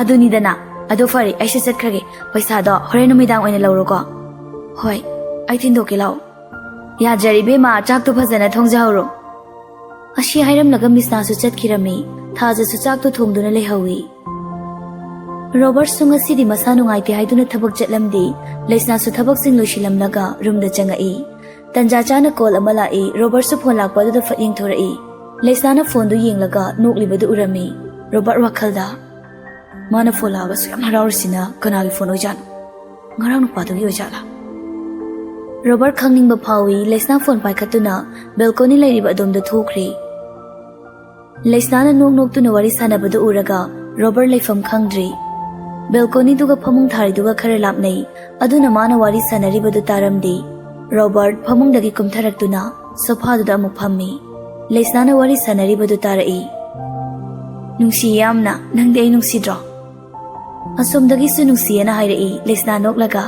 ꯑꯗꯨꯅꯤꯗꯅ꯫ ꯑꯗꯣ ꯐꯔꯦ, ꯑꯩꯁꯨ ꯆꯠꯈ꯭ꯔꯒꯦ꯫ ꯄꯩꯁꯥꯗꯣ ꯍꯣꯔꯦꯟ ꯅꯨꯃꯤꯗꯥꯡ ꯑꯣꯏꯅ ꯂꯧꯔꯣꯀꯣ꯫ ꯍꯣꯏ, ꯑꯩ ꯊꯤꯟꯗꯣꯛꯀꯦ ꯂꯥꯛꯑꯣ꯫ ꯌꯥꯖꯔꯦ ꯏꯕꯦꯝꯃ, ꯆꯥꯛꯇꯣ ꯐꯖꯅ ꯊꯣꯡꯖꯍꯧꯔꯣ꯫ ꯑꯁꯤ ꯍꯥꯏꯔꯝꯂꯒ ꯃꯤꯁꯅꯥꯁꯨ ꯆꯠꯈꯤꯔꯝꯃꯤ꯫ ꯊꯥꯖꯁꯨ ꯆꯥꯛꯇꯣ ꯊꯣꯡꯗꯨꯅ ꯂꯩꯍꯧꯏ꯫ ꯔꯣꯕꯔꯠꯁꯨ ꯉꯁꯤꯗꯤ ꯃꯁꯥ ꯅꯨꯡꯉꯥꯏꯇꯦ ꯍꯥꯏꯗꯨꯅ ꯊꯕꯛ ꯆꯠꯂꯝꯗꯦ꯫ ꯂꯩꯁꯅꯥꯁꯨ ꯊꯕꯛꯁꯤꯡ ꯂꯣꯏꯁꯤꯜꯂꯝꯂꯒ ꯔꯨꯝꯗ ꯆꯪꯉꯛꯏ꯫ ꯇꯟꯖꯥ ꯆꯥꯅ ꯀꯣꯜ ꯑꯃ ꯂꯥꯛꯏ꯫ ꯔꯣꯕꯔꯠꯁꯨ ꯐꯣꯟ ꯂꯥꯛꯄ ꯑꯗꯨꯗ ꯐꯠ ꯌꯦꯡꯊꯣꯔꯛꯏ꯫ ꯂꯩꯁꯅꯥꯅ ꯐꯣꯟꯗꯨ ꯌꯦꯡꯂꯒ ꯅꯣꯛꯂꯤꯕꯗꯨ ꯎꯔꯝꯃꯤ꯫ ꯔꯣꯕꯔꯠ ꯋꯥꯈꯜꯗ, "ꯃꯥꯅ ꯐꯣꯟ ꯂꯥꯛꯑꯒ ꯑꯁꯨꯛ ꯌꯥꯝ ꯍꯔꯥꯎꯔꯤꯁꯤꯅ ꯀꯅꯥꯒꯤ ꯐꯣꯟ ꯑꯣꯏꯖꯥꯠꯅꯣ? ꯉꯔꯥꯡ ꯅꯨꯄꯥꯗꯨꯒꯤ ꯑꯣꯏꯖꯥꯠꯂꯥ?" ꯔꯣꯕꯔꯠ ꯈꯪꯅꯤꯡꯕ ꯐꯥꯎꯏ꯫ ꯂꯩꯁꯅꯥ ꯐꯣꯟ ꯄꯥꯏꯈꯠꯇꯨꯅ ꯕꯦꯜꯀꯣꯅꯤ ꯂꯩꯔꯤꯕ ꯑꯗꯣꯝꯗ ꯊꯣꯛꯈ꯭ꯔꯦ꯫ ꯂꯩꯁꯅꯥꯅ ꯅꯣꯛ ꯅꯣꯛꯇꯨꯅ ꯋꯥꯔꯤ ꯁꯥꯟꯅꯕꯗꯨ ꯎꯔꯒ ꯔꯣꯕꯔꯠ ꯂꯩꯐꯝ ꯈꯪꯗ꯭ꯔꯦ꯫ ꯕꯦꯜꯀꯣꯅꯤꯗꯨꯒ ꯐꯃꯨꯡ ꯊꯥꯔꯤꯗꯨꯒ ꯈꯔ ꯂꯥꯞꯅꯩ, ꯑꯗꯨꯅ ꯃꯥꯅ ꯋꯥꯔꯤ ꯁꯥꯟꯅꯔꯤꯕꯗꯨ ꯇꯥꯔꯝꯗꯦ꯫ ꯔꯣꯕꯔꯠ ꯐꯃꯨꯡꯗꯒꯤ ꯀꯨꯝꯊꯔꯛꯇꯨꯅ ꯁꯣꯐꯥꯗꯨꯗ ꯑꯃꯨꯛ ꯐꯝꯃꯤ꯫ ꯂꯩꯁꯅꯥꯅ ꯋꯥꯔꯤ ꯁꯥꯟꯅꯔꯤꯕꯗꯨ ꯇꯥꯔꯛꯏ꯫ "ꯅꯨꯡꯁꯤ ꯌꯥꯝꯅ, ꯅꯪꯗꯤ ꯑꯩ ꯅꯨꯡꯁꯤꯗ꯭ꯔꯣ?" ꯑꯁꯣꯝꯗꯒꯤꯁꯨ ꯅꯨꯡꯁꯤꯌꯦꯅ ꯍꯥꯏꯔꯛꯏ ꯂꯩꯁꯅꯥ ꯅꯣꯛꯂꯒ꯫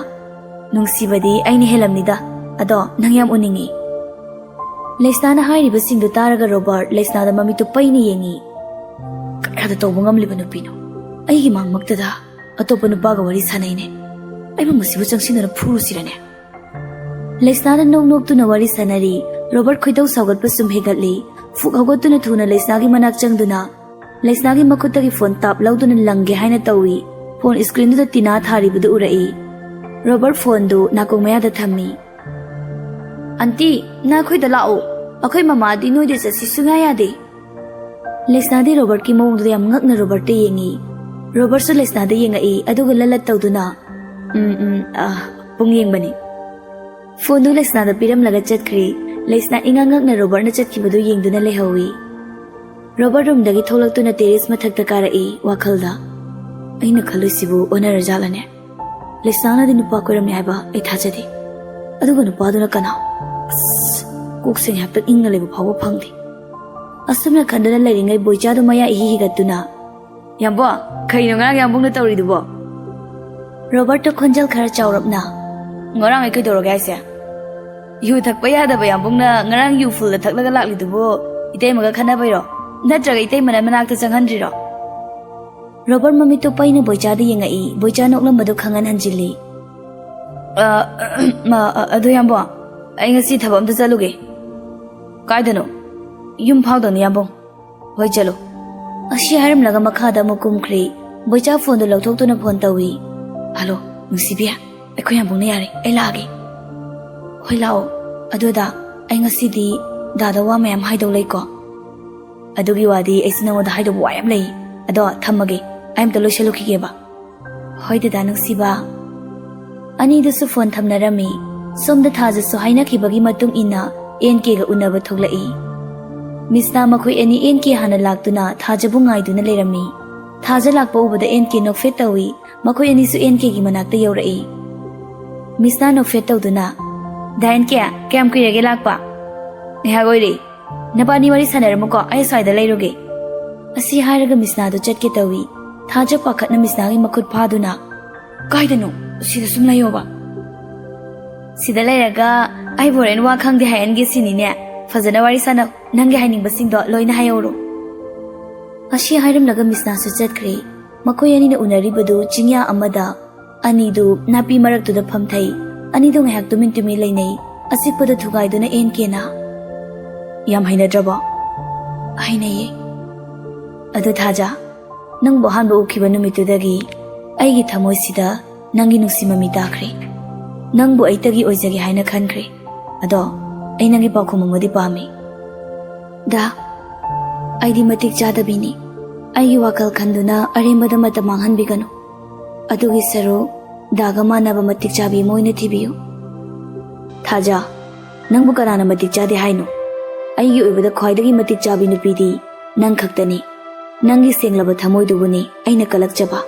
"ꯅꯨꯡꯁꯤꯕꯗꯤ ꯑꯩꯅ ꯍꯦꯜꯂꯝꯅꯤꯗ, ꯑꯗꯣ ꯅꯪ ꯌꯥꯝ ꯎꯅꯤꯡꯉꯤ꯫" ꯂꯩꯁꯅꯥꯅ ꯍꯥꯏꯔꯤꯕꯁꯤꯡꯗꯨ ꯇꯥꯔꯒ ꯔꯣꯕꯔꯠ ꯂꯩꯁꯅꯥꯗ ꯃꯃꯤꯠꯇꯨ ꯄꯩꯅ ꯌꯦꯡꯉꯤ꯫ "ꯀꯌꯥꯗ ꯇꯧꯕ ꯉꯝꯂꯤꯕ ꯅꯨꯄꯤꯅꯣ? ꯑꯩꯒꯤ ꯃꯥꯡꯃꯛꯇꯗ ꯑꯇꯣꯞꯄ ꯅꯨꯄꯥꯒ ꯋꯥꯔꯤ ꯁꯥꯟꯅꯩꯅꯦ꯫ ꯑꯩꯕꯨ ꯃꯁꯤꯕꯨ ꯆꯪꯁꯤꯟꯗꯨꯅ ꯐꯨꯔꯨꯁꯤꯔꯅꯦ?" ꯂꯩꯁꯅꯥꯗ ꯅꯣꯛ ꯅꯣꯛꯇꯨꯅ ꯋꯥꯔꯤ ꯁꯥꯟꯅꯔꯤ꯫ ꯔꯣꯕꯔꯠ ꯈꯣꯏꯗꯧ ꯁꯥꯎꯒꯠꯄ ꯁꯨꯝ ꯍꯦꯟꯒꯠꯂꯤ꯫ ꯐꯨꯛ ꯍꯧꯒꯠꯇꯨꯅ ꯊꯨꯅ ꯂꯩꯁꯅꯥꯒꯤ ꯃꯅꯥꯛ ꯆꯪꯗꯨꯅ ꯂꯩꯁꯅꯥꯒꯤ ꯃꯈꯨꯠꯇꯒꯤ ꯐꯣꯟ ꯇꯥꯞ ꯂꯧꯗꯨꯅ ꯂꯪꯒꯦ ꯍꯥꯏꯅ ꯇꯧꯏ꯫ ꯐꯣꯟ ꯁ꯭ꯀ꯭ꯔꯤꯟꯗꯨꯗ ꯇꯤꯅꯥ ꯊꯥꯔꯤꯕꯗꯨ ꯎꯔꯛꯏ꯫ ꯔꯣꯕꯔꯠ ꯐꯣꯟꯗꯨ ꯅꯥꯀꯣꯡ ꯃꯌꯥꯗ ꯊꯝꯃꯤ꯫ "ꯑꯟꯇꯤ, ꯅꯈꯣꯏꯗ ꯂꯥꯛꯑꯣ꯫ ꯑꯩꯈꯣꯏ ꯃꯃꯥꯗꯤ ꯅꯣꯏꯗ ꯆꯠꯁꯤ ꯁꯨꯡꯌꯥ ꯌꯥꯗꯦ꯫" ꯂꯩꯁꯅꯥꯗꯤ ꯔꯣꯕꯔꯠꯀꯤ ꯃꯑꯣꯡꯗꯨꯗ ꯌꯥꯝ ꯉꯛꯅ ꯔꯣꯕꯔꯠꯇ ꯌꯦꯡꯉꯤ꯫ ꯔꯣꯕꯔꯠꯁꯨ ꯂꯩꯁꯅꯥꯗ ꯌꯦꯡꯉꯛꯏ, ꯑꯗꯨꯒ ꯂꯠ ꯂꯠ ꯇꯧꯗꯨꯅ, "ꯎꯝ, ꯎꯝ, ꯑ, ꯄꯨꯡ ꯌꯦꯡꯕꯅꯤ꯫" ꯐꯣꯟꯗꯨ ꯂꯩꯁꯅꯥꯗ ꯄꯤꯔꯝꯂꯒ ꯆꯠꯈ꯭ꯔꯤ꯫ ꯂꯩꯁꯅꯥ ꯏꯉꯥꯡ ꯉꯛꯅ ꯔꯣꯕꯔꯠꯅ ꯆꯠꯈꯤꯕꯗꯨ ꯌꯦꯡꯗꯨꯅ ꯂꯩꯍꯧꯏ꯫ ꯔꯣꯕꯔꯠ ꯔꯨꯝꯗꯒꯤ ꯊꯣꯛꯂꯛꯇꯨꯅ ꯇꯦꯔꯦꯁ ꯃꯊꯛꯇ ꯀꯥꯔꯛꯏ, ꯋꯥꯈꯜꯗ, "ꯑꯩꯅ ꯈꯜꯂꯨꯏꯁꯤꯕꯨ ꯑꯣꯟꯅꯔꯖꯥꯠꯂꯅꯦ?" ꯂꯤꯁꯥꯅꯗꯤ ꯅꯨꯄꯥ ꯀꯣꯏꯔꯝꯃꯤ ꯍꯥꯏꯕ ꯑꯩ ꯊꯥꯖꯗꯦ꯫ ꯑꯗꯨꯒ ꯅꯨꯄꯥꯗꯨꯅ ꯀꯅꯥ? ꯑꯁ, ꯀꯣꯛꯁꯦ ꯉꯥꯏꯍꯥꯛꯇꯪ ꯏꯪꯅ ꯂꯩꯕ ꯐꯥꯎꯕ ꯐꯪꯗꯦ꯫ ꯑꯁꯨꯝꯅ ꯈꯟꯗꯨꯅ ꯂꯩꯔꯤꯉꯩ ꯕꯣꯏꯆꯥꯗꯣ ꯃꯌꯥ ꯏꯍꯤ ꯍꯤꯒꯠꯇꯨꯅ, "ꯌꯥꯝꯕꯣ, ꯀꯩꯅꯣ ꯉꯔꯥꯡ ꯌꯥꯝꯕꯨꯡꯅ ꯇꯧꯔꯤꯗꯨꯕꯣ?" ꯔꯣꯕꯔꯠꯇꯣ ꯈꯣꯟꯖꯦꯜ ꯈꯔ ꯆꯥꯎꯔꯞꯅ, "ꯉꯔꯥꯡ ꯑꯩ ꯀꯩꯗꯧꯔꯒꯦ ꯍꯥꯏꯁꯦ? ꯌꯨ ꯊꯛꯄ ꯌꯥꯗꯕ ꯌꯥꯝꯕꯨꯡꯅ ꯉꯔꯥꯡ ꯌꯨ ꯐꯨꯜꯗ ꯊꯛꯂꯒ ꯂꯥꯛꯂꯤꯗꯨꯕꯨ ꯏꯇꯩꯃꯒ ꯈꯟꯅꯕꯩꯔꯣ? ꯅꯠꯇ꯭ꯔꯒ ꯏꯇꯩꯃꯅ ꯃꯅꯥꯛꯇ ꯆꯪꯍꯟꯗ꯭ꯔꯤꯔꯣ?" ꯔꯣꯕꯔꯠ ꯃꯃꯤꯠꯇꯣ ꯄꯩꯅ ꯕꯣꯏꯆꯥꯗ ꯌꯦꯡꯉꯛꯏ꯫ ꯕꯣꯏꯆꯥ ꯅꯣꯛꯂꯝꯕꯗꯣ ꯈꯪꯍꯟ ꯍꯟꯖꯤꯜꯂꯤ꯫ "ꯑ, ꯑ, ꯑ, ꯑꯗꯣ ꯌꯥꯝꯕꯣ, ꯑꯩ ꯉꯁꯤ ꯊꯕꯛ ꯑꯝꯇ ꯆꯠꯂꯨꯒꯦ꯫" "ꯀꯥꯏꯗꯅꯣ?" "ꯌꯨꯝ ꯐꯥꯎꯗꯧꯅꯤ ꯌꯥꯝꯕꯨꯡ꯫" "ꯍꯣꯏ, ꯆꯠꯂꯣ꯫" ꯑꯁꯤ ꯍꯥꯏꯔꯝꯂꯒ ꯃꯈꯥꯗ ꯑꯃꯨꯛ ꯀꯨꯝꯈ꯭ꯔꯦ꯫ ꯕꯣꯏꯆꯥ ꯐꯣꯟꯗꯣ ꯂꯧꯊꯣꯛꯇꯨꯅ ꯐꯣꯟ ꯇꯧꯏ꯫ "ꯍꯜꯂꯣ, ꯅꯨꯡꯁꯤꯕꯤ, ꯑꯩꯈꯣꯏ ꯌꯥꯝꯕꯨꯡꯅ ꯌꯥꯔꯦ, ꯑꯩ ꯂꯥꯛꯑꯒꯦ꯫" "ꯍꯣꯏ, ꯂꯥꯛꯑꯣ꯫ ꯑꯗꯨꯗ ꯑꯩ ꯉꯁꯤꯗꯤ ꯗꯥꯗ ꯋꯥ ꯃꯌꯥꯝ ꯍꯥꯏꯗꯧ ꯂꯩꯀꯣ꯫" "ꯑꯗꯨꯒꯤ ꯋꯥꯗꯤ ꯑꯩꯁꯨ ꯅꯉꯣꯟꯗ ꯍꯥꯏꯗꯧꯕ ꯋꯥ ꯌꯥꯝ ꯂꯩ꯫ ꯑꯗꯣ ꯊꯝꯃꯒꯦ, ꯑꯩ ꯑꯝꯇ ꯂꯣꯏꯁꯤꯜꯂꯨꯈꯤꯒꯦꯕ꯫" "ꯍꯣꯏ, ꯗꯗꯥ ꯅꯨꯡꯁꯤꯕ꯫" ꯑꯅꯤꯗꯨꯁꯨ ꯐꯣꯟ ꯊꯝꯅꯔꯝꯃꯤ꯫ ꯁꯣꯝꯗ ꯊꯥꯖꯁꯨ ꯍꯥꯏꯅꯈꯤꯕꯒꯤ ꯃꯇꯨꯡ ꯏꯟꯅ ꯑꯦꯟ ꯀꯦꯒ ꯎꯅꯕ ꯊꯣꯛꯂꯛꯏ꯫ ꯃꯤꯁꯅꯥ ꯃꯈꯣꯏ ꯑꯅꯤ ꯑꯦꯟ ꯀꯦ ꯍꯥꯟꯅ ꯂꯥꯛꯇꯨꯅ ꯊꯥꯖꯕꯨ ꯉꯥꯏꯗꯨꯅ ꯂꯩꯔꯝꯃꯤ꯫ ꯊꯥꯖ ꯂꯥꯛꯄ ꯎꯕꯗ ꯑꯦꯟ ꯀꯦ ꯅꯣꯛꯐꯦꯠ ꯇꯧꯏ꯫ ꯃꯈꯣꯏ ꯑꯅꯤꯁꯨ ꯑꯦꯟ ꯀꯦꯒꯤ ꯃꯅꯥꯛꯇ ꯌꯧꯔꯛꯏ꯫ ꯃꯤꯁꯅꯥ ꯅꯣꯛꯐꯦꯠ ꯇꯧꯗꯨꯅ, "ꯗꯥ ꯑꯦꯟ ꯀꯦ, ꯀꯌꯥꯝ ꯀꯨꯏꯔꯒꯦ ꯂꯥꯛꯄ?" "ꯉꯥꯏꯍꯥꯛ ꯑꯣꯏꯔꯦ꯫ ꯅꯕꯥꯅꯤ ꯋꯥꯔꯤ ꯁꯥꯟꯅꯔꯝꯃꯨꯀꯣ, ꯑꯩ ꯑꯁ꯭ꯋꯥꯏꯗ ꯂꯩꯔꯨꯒꯦ꯫" ꯑꯁꯤ ꯍꯥꯏꯔꯒ ꯃꯤꯁꯅꯥꯗꯨ ꯆꯠꯀꯦ ꯇꯧꯏ꯫ ꯊꯥꯖ ꯄꯥꯈꯠꯅ ꯃꯤꯁꯅꯥꯒꯤ ꯃꯈꯨꯠ ꯐꯥꯗꯨꯅ, "ꯀꯥꯏꯗꯅꯣ? ꯁꯤꯗ ꯁꯨꯝ ꯂꯩꯌꯣꯕ꯫" "ꯁꯤꯗ ꯂꯩꯔꯒ ꯑꯩꯕꯨ ꯍꯣꯔꯦꯟ ꯋꯥ ꯈꯪꯗꯦ ꯍꯥꯏꯍꯟꯒꯦ ꯁꯤꯅꯤꯅꯦ꯫ ꯐꯖꯅ ꯋꯥꯔꯤ ꯁꯥꯟꯅꯧ, ꯅꯪꯒꯤ ꯍꯥꯏꯅꯤꯡꯕꯁꯤꯡꯗꯣ ꯂꯣꯏꯅ ꯍꯥꯏꯍꯧꯔꯣ꯫" ꯑꯁꯤ ꯍꯥꯏꯔꯝꯂꯒ ꯃꯤꯁꯅꯥꯁꯨ ꯆꯠꯈ꯭ꯔꯦ꯫ ꯃꯈꯣꯏ ꯑꯅꯤꯅ ꯎꯅꯔꯤꯕꯗꯨ ꯆꯤꯡꯌꯥ ꯑꯃꯗ꯫ ꯑꯅꯤꯗꯨ ꯅꯥꯄꯤ ꯃꯔꯛꯇꯨꯗ ꯐꯝꯊꯩ꯫ ꯑꯅꯤꯗꯨ ꯉꯥꯏꯍꯥꯛ ꯇꯨꯃꯤꯟ ꯇꯨꯃꯤꯟ ꯂꯩꯅꯩ꯫ ꯑꯆꯤꯛꯄꯗ ꯊꯨꯒꯥꯏꯗꯨꯅ ꯑꯦꯟ ꯀꯦꯅ, "ꯌꯥꯝ ꯍꯩꯅꯗ꯭ꯔꯕꯣ?" "ꯍꯩꯅꯩꯌꯦ꯫" "ꯑꯗꯨ ꯊꯥꯖ, ꯅꯪꯕꯨ ꯑꯍꯥꯟꯕ ꯎꯈꯤꯕ ꯅꯨꯃꯤꯠꯇꯨꯗꯒꯤ ꯑꯩꯒꯤ ꯊꯃꯣꯏꯁꯤꯗ ꯅꯪꯒꯤ ꯅꯨꯡꯁꯤ ꯃꯃꯤ ꯇꯥꯈ꯭ꯔꯦ꯫ ꯅꯪꯕꯨ ꯑꯩꯇꯒꯤ ꯑꯣꯏꯖꯒꯦ ꯍꯥꯏꯅ ꯈꯟꯈ꯭ꯔꯦ꯫ ꯑꯗꯣ ꯑꯩ ꯅꯪꯒꯤ ꯄꯥꯎꯈꯨꯝ ꯑꯃꯗꯤ ꯄꯥꯝꯃꯤ꯫" "ꯗꯥ, ꯑꯩꯗꯤ ꯃꯇꯤꯛ ꯆꯥꯗꯕꯤꯅꯤ꯫ ꯑꯩꯒꯤ ꯋꯥꯈꯜ ꯈꯟꯗꯨꯅ ꯑꯔꯦꯝꯕꯗ ꯃꯇꯝ ꯃꯥꯡꯍꯟꯕꯤꯒꯅꯨ꯫ ꯑꯗꯨꯒꯤ ꯁꯔꯨꯛ ꯗꯥꯒ ꯃꯥꯟꯅꯕ ꯃꯇꯤꯛ ꯆꯥꯕꯤ ꯑꯃ ꯑꯣꯏꯅ ꯊꯤꯕꯤꯌꯨ꯫" "ꯊꯥꯖ, ꯅꯪꯕꯨ ꯀꯅꯥꯅ ꯃꯇꯤꯛ ꯆꯥꯗꯦ ꯍꯥꯏꯅꯣ? ꯑꯩꯒꯤ ꯑꯣꯏꯕꯗ ꯈ꯭ꯋꯥꯏꯗꯒꯤ ꯃꯇꯤꯛ ꯆꯥꯕꯤ ꯅꯨꯄꯤꯗꯤ ꯅꯪ ꯈꯛꯇꯅꯤ꯫ ꯅꯪꯒꯤ ꯁꯦꯡꯂꯕ ꯊꯃꯣꯏꯗꯨꯕꯨꯅꯤ ꯑꯩꯅ ꯀꯜꯂꯛꯆꯕ꯫"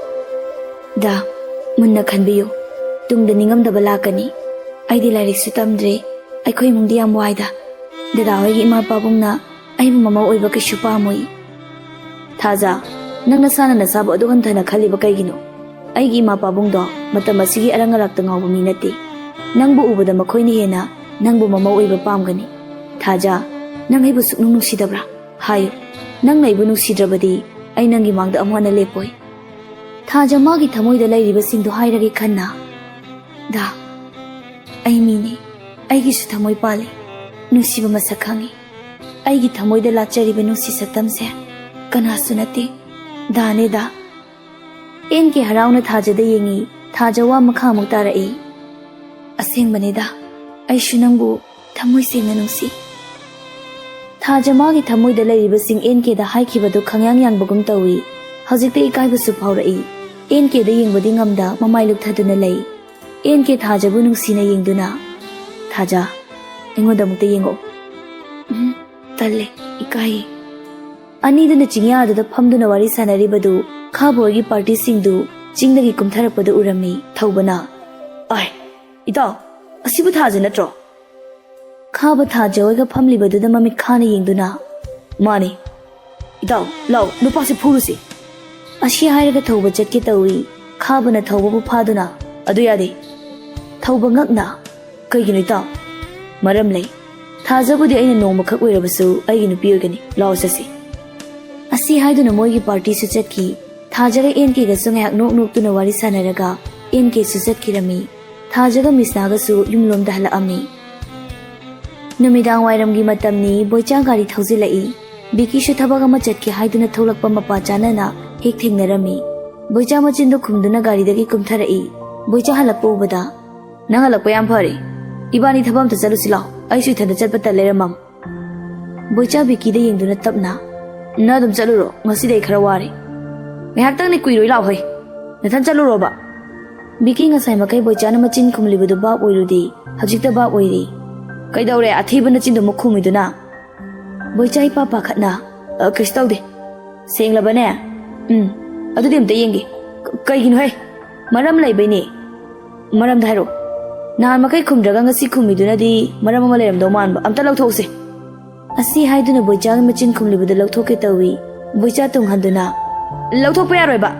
"ꯗꯥ, ꯃꯨꯟꯅ ꯈꯟꯕꯤꯌꯨ꯫ ꯇꯨꯡꯗ ꯅꯤꯡꯉꯝꯗꯕ ꯂꯥꯛꯀꯅꯤ꯫ ꯑꯩꯗꯤ ꯂꯥꯏꯔꯤꯛꯁꯨ ꯇꯝꯗ꯭ꯔꯦ꯫ ꯑꯩꯈꯣꯏ ꯏꯃꯨꯡꯗꯤ ꯌꯥꯝ ꯋꯥꯏꯗ꯫ ꯗꯗꯥ ꯍꯣꯏꯒꯤ ꯏꯃꯥ ꯄꯥꯕꯨꯡꯅ ꯑꯩꯕꯨ ꯃꯃꯧ ꯑꯣꯏꯕ ꯀꯩꯁꯨ ꯄꯥꯝꯃꯣꯏ꯫ ꯊꯥꯖ, ꯅꯪ ꯅꯁꯥꯅ ꯅꯁꯥꯕꯨ ꯑꯗꯨꯛ ꯍꯟꯊꯅ ꯈꯜꯂꯤꯕ ꯀꯩꯒꯤꯅꯣ? ꯑꯩꯒꯤ ꯏꯃꯥ ꯄꯥꯕꯨꯡꯗꯣ ꯃꯇꯝ ꯑꯁꯤꯒꯤ ꯑꯔꯪ ꯑꯔꯥꯛꯇ ꯉꯥꯎꯕ ꯃꯤ ꯅꯠꯇꯦ꯫ ꯅꯪꯕꯨ ꯎꯕꯗ ꯃꯈꯣꯏꯅ ꯍꯦꯟꯅ ꯅꯪꯕꯨ ꯃꯃꯧ ꯑꯣꯏꯕ ꯄꯥꯝꯒꯅꯤ꯫ ꯊꯥꯖ, ꯅꯪ ꯑꯩꯕꯨ ꯁꯨꯛꯅꯨꯡ ꯅꯨꯡꯁꯤꯗꯕ꯭ꯔꯥ? ꯍꯥꯏꯌꯨ꯫ ꯅꯪꯅ ꯑꯩꯕꯨ ꯅꯨꯡꯁꯤꯗ꯭ꯔꯕꯗꯤ ꯑꯩ ꯅꯪꯒꯤ ꯃꯥꯡꯗ ꯑꯃꯨꯛ ꯍꯟꯅ ꯂꯦꯞꯄꯣꯏ꯫ ꯊꯥꯖ ꯃꯥꯒꯤ ꯊꯃꯣꯏꯗ ꯂꯩꯔꯤꯕꯁꯤꯡꯗꯨ ꯍꯥꯏꯔꯒꯦ ꯈꯟꯅ, ꯗꯥ, ꯑꯩ ꯃꯤꯅꯤ꯫ ꯑꯩꯒꯤꯁꯨ ꯊꯃꯣꯏ ꯄꯥꯜꯂꯤ꯫ ꯅꯨꯡꯁꯤꯕ ꯃꯁꯛ ꯈꯪꯉꯤ꯫ ꯑꯩꯒꯤ ꯊꯃꯣꯏꯗ ꯂꯥꯠꯆꯔꯤꯕ ꯅꯨꯡꯁꯤ ꯁꯛꯇꯝꯁꯦ ꯀꯅꯥꯁꯨ ꯅꯠꯇꯦ, ꯗꯥꯅꯦ ꯗꯥ꯫ ꯑꯦꯟ ꯀꯦ ꯍꯔꯥꯎꯅ ꯊꯥꯖꯗ ꯌꯦꯡꯉꯤ꯫ ꯊꯥꯖ ꯋꯥ ꯃꯈꯥ ꯑꯃꯨꯛ ꯇꯥꯔꯛꯏ꯫ ꯑꯁꯦꯡꯕꯅꯦꯗ, ꯑꯩꯁꯨ ꯅꯪꯕꯨ ꯊꯃꯣꯏ ꯁꯦꯡꯅ ꯅꯨꯡꯁꯤ꯫ ꯊꯥꯖ ꯃꯥꯒꯤ ꯊꯃꯣꯏꯗ ꯂꯩꯔꯤꯕꯁꯤꯡ ꯑꯦꯟ ꯀꯦꯗ ꯍꯥꯏꯈꯤꯕꯗꯨ ꯈꯪꯌꯥꯡ ꯌꯥꯡꯕꯒꯨꯝ ꯇꯧꯏ꯫ ꯍꯧꯖꯤꯛꯇꯤ ꯏꯀꯥꯏꯕꯁꯨ ꯐꯥꯎꯔꯛꯏ꯫ ꯑꯦꯟ ꯀꯦꯗ ꯌꯦꯡꯕꯗꯤ ꯉꯝꯗ ꯃꯃꯥꯏ ꯂꯨꯞꯊꯗꯨꯅ ꯂꯩ꯫ ꯑꯦꯟ ꯀꯦ ꯊꯥꯖꯕꯨ ꯅꯨꯡꯁꯤꯅ ꯌꯦꯡꯗꯨꯅ, "ꯊꯥꯖ, ꯑꯩꯉꯣꯟꯗ ꯑꯃꯨꯛꯇ ꯌꯦꯡꯉꯛꯑꯣ꯫" "ꯎꯝ, ꯇꯜꯂꯦ, ꯏꯀꯥꯏꯌꯦ꯫" ꯑꯅꯤꯗꯨꯅ ꯆꯤꯡꯌꯥꯗꯨꯗ ꯐꯝꯗꯨꯅ ꯋꯥꯔꯤ ꯁꯥꯟꯅꯔꯤꯕꯗꯨ ꯈꯥꯕꯣꯏꯒꯤ ꯄꯥꯔꯇꯤꯁꯤꯡꯗꯨ ꯆꯤꯡꯗꯒꯤ ꯀꯨꯝꯊꯔꯛꯄꯗꯨ ꯎꯔꯝꯃꯤ꯫ ꯊꯧꯕꯅ, "ꯑꯥꯏ, ꯏꯇꯥꯎ, ꯑꯁꯤꯕꯨ ꯊꯥꯖ ꯅꯠꯇ꯭ꯔꯣ?" ꯈꯥꯕ ꯊꯥꯖ ꯍꯣꯏꯒ ꯐꯝꯂꯤꯕꯗꯨꯗ ꯃꯃꯤꯠ ꯈꯥꯅ ꯌꯦꯡꯗꯨꯅ, "ꯃꯥꯅꯤ꯫ ꯏꯇꯥꯎ, ꯂꯥꯎ, ꯅꯨꯄꯥꯁꯤ ꯐꯨꯔꯨꯁꯤ꯫" ꯑꯁꯤ ꯍꯥꯏꯔꯒ ꯊꯧꯕ ꯆꯠꯀꯦ ꯇꯧꯏ꯫ ꯈꯥꯕꯅ ꯊꯧꯕꯕꯨ ꯐꯥꯗꯨꯅ, "ꯑꯗꯨ ꯌꯥꯗꯦ꯫" ꯊꯧꯕ ꯉꯛꯅ, "ꯀꯩꯒꯤꯅꯣ ꯏꯇꯥꯎ?" "ꯃꯔꯝ ꯂꯩ꯫ ꯊꯥꯖꯕꯨꯗꯤ ꯑꯩꯅ ꯅꯣꯡꯃꯈꯛ ꯑꯣꯏꯔꯕꯁꯨ ꯑꯩꯒꯤ ꯅꯨꯄꯤ ꯑꯣꯏꯒꯅꯤ꯫ ꯂꯥꯎ ꯆꯠꯁꯤ꯫" ꯑꯁꯤ ꯍꯥꯏꯗꯨꯅ ꯃꯣꯏꯒꯤ ꯄꯥꯔꯇꯤꯁꯨ ꯆꯠꯈꯤ꯫ ꯊꯥꯖꯒ ꯑꯦꯟ ꯀꯦꯒꯁꯨ ꯉꯥꯏꯍꯥꯛ ꯅꯣꯛ ꯅꯣꯛꯇꯨꯅ ꯋꯥꯔꯤ ꯁꯥꯟꯅꯔꯒ ꯑꯦꯟ ꯀꯦꯁꯨ ꯆꯠꯈꯤꯔꯝꯃꯤ꯫ ꯊꯥꯖꯒ ꯃꯤꯁꯅꯥꯒꯁꯨ ꯌꯨꯝꯂꯣꯝꯗ ꯍꯜꯂꯛꯑꯝꯃꯤ꯫ ꯅꯨꯃꯤꯗꯥꯡ ꯋꯥꯏꯔꯝꯒꯤ ꯃꯇꯝꯅꯤ꯫ ꯕꯣꯏꯆꯥ ꯒꯥꯔꯤ ꯊꯧꯖꯤꯜꯂꯛꯏ꯫ ꯕꯤꯀꯤꯁꯨ ꯊꯕꯛ ꯑꯃ ꯆꯠꯀꯦ ꯍꯥꯏꯗꯨꯅ ꯊꯣꯛꯂꯛꯄ ꯃꯄꯥ ꯆꯥꯅꯅ ꯍꯦꯛ ꯊꯦꯡꯅꯔꯝꯃꯤ꯫ ꯕꯣꯏꯆꯥ ꯃꯆꯤꯟꯗꯣ ꯈꯨꯝꯗꯨꯅ ꯒꯥꯔꯤꯗꯒꯤ ꯀꯨꯝꯊꯔꯛꯏ꯫ ꯕꯣꯏꯆꯥ ꯍꯜꯂꯛꯄ ꯎꯕꯗ, "ꯅꯪ ꯍꯜꯂꯛꯄ ꯌꯥꯝ ꯐꯔꯦ꯫ ꯏꯕꯥꯅꯤ ꯊꯕꯛ ꯑꯝꯇ ꯆꯠꯂꯨꯁꯤ ꯂꯥꯎ꯫ ꯑꯩꯁꯨ ꯏꯊꯟꯇ ꯆꯠꯄ ꯇꯜ ꯂꯩꯔꯝꯃꯝ꯫" ꯕꯣꯏꯆꯥ ꯕꯤꯀꯤꯗ ꯌꯦꯡꯗꯨꯅ ꯇꯞꯅ, "ꯅꯪ ꯑꯗꯨꯝ ꯆꯠꯂꯨꯔꯣ, ꯉꯁꯤꯗꯤ ꯑꯩ ꯈꯔ ꯋꯥꯔꯦ꯫" "ꯉꯥꯏꯍꯥꯛꯇꯪꯅꯤ, ꯀꯨꯏꯔꯣꯏ, ꯂꯥꯎ ꯍꯩ꯫ ꯅꯊꯟ ꯆꯠꯂꯨꯔꯣꯕ꯫" ꯕꯤꯀꯤ ꯉꯁꯥꯏ ꯃꯈꯩ ꯕꯣꯏꯆꯥꯅ ꯃꯆꯤꯟ ꯈꯨꯝꯂꯤꯕꯗꯨ ꯚꯥꯞ ꯑꯣꯏꯔꯨꯗꯦ, ꯍꯧꯖꯤꯛꯇ ꯚꯥꯞ ꯑꯣꯏꯔꯦ꯫ "ꯀꯩꯗꯧꯔꯦ? ꯑꯊꯤꯕ ꯅꯆꯤꯟꯗꯨ ꯑꯃꯨꯛ ꯈꯨꯝꯃꯤꯗꯨꯅ?" ꯕꯣꯏꯆꯥ ꯏꯄꯥ ꯄꯥꯈꯠꯅ, "ꯑ, ꯀꯩꯁꯨ ꯇꯧꯗꯦ꯫" "ꯁꯦꯡꯂꯕꯅꯦ?" "ꯎꯝ꯫" "ꯑꯗꯨꯗꯤ ꯑꯝꯇ ꯌꯦꯡꯒꯦ꯫" "ꯀ-, ꯀꯩꯒꯤꯅꯣꯍꯦ?" "ꯃꯔꯝ ꯂꯩꯕꯩꯅꯦ꯫" ꯃꯔꯝꯗ ꯍꯥꯏꯔꯛꯑꯣ꯫ ꯅꯍꯥꯟ ꯃꯈꯩ ꯈꯨꯝꯗ꯭ꯔꯒ ꯉꯁꯤ ꯈꯨꯝꯃꯤꯗꯨꯅꯗꯤ ꯃꯔꯝ ꯑꯃ ꯂꯩꯔꯝꯗꯧ ꯃꯥꯟꯕ꯫ ꯑꯝꯇ ꯂꯧꯊꯣꯛꯁꯦ꯫ ꯑꯁꯤ ꯍꯥꯏꯗꯨꯅ ꯕꯣꯏꯆꯥꯒꯤ ꯃꯆꯤꯟ ꯈꯨꯝꯂꯤꯕꯗꯨ ꯂꯧꯊꯣꯛꯀꯦ ꯇꯧꯏ꯫ ꯕꯣꯏꯆꯥ ꯇꯨꯡ ꯍꯟꯗꯨꯅ, "ꯂꯧꯊꯣꯛꯄ ꯌꯥꯔꯣꯏꯕ!"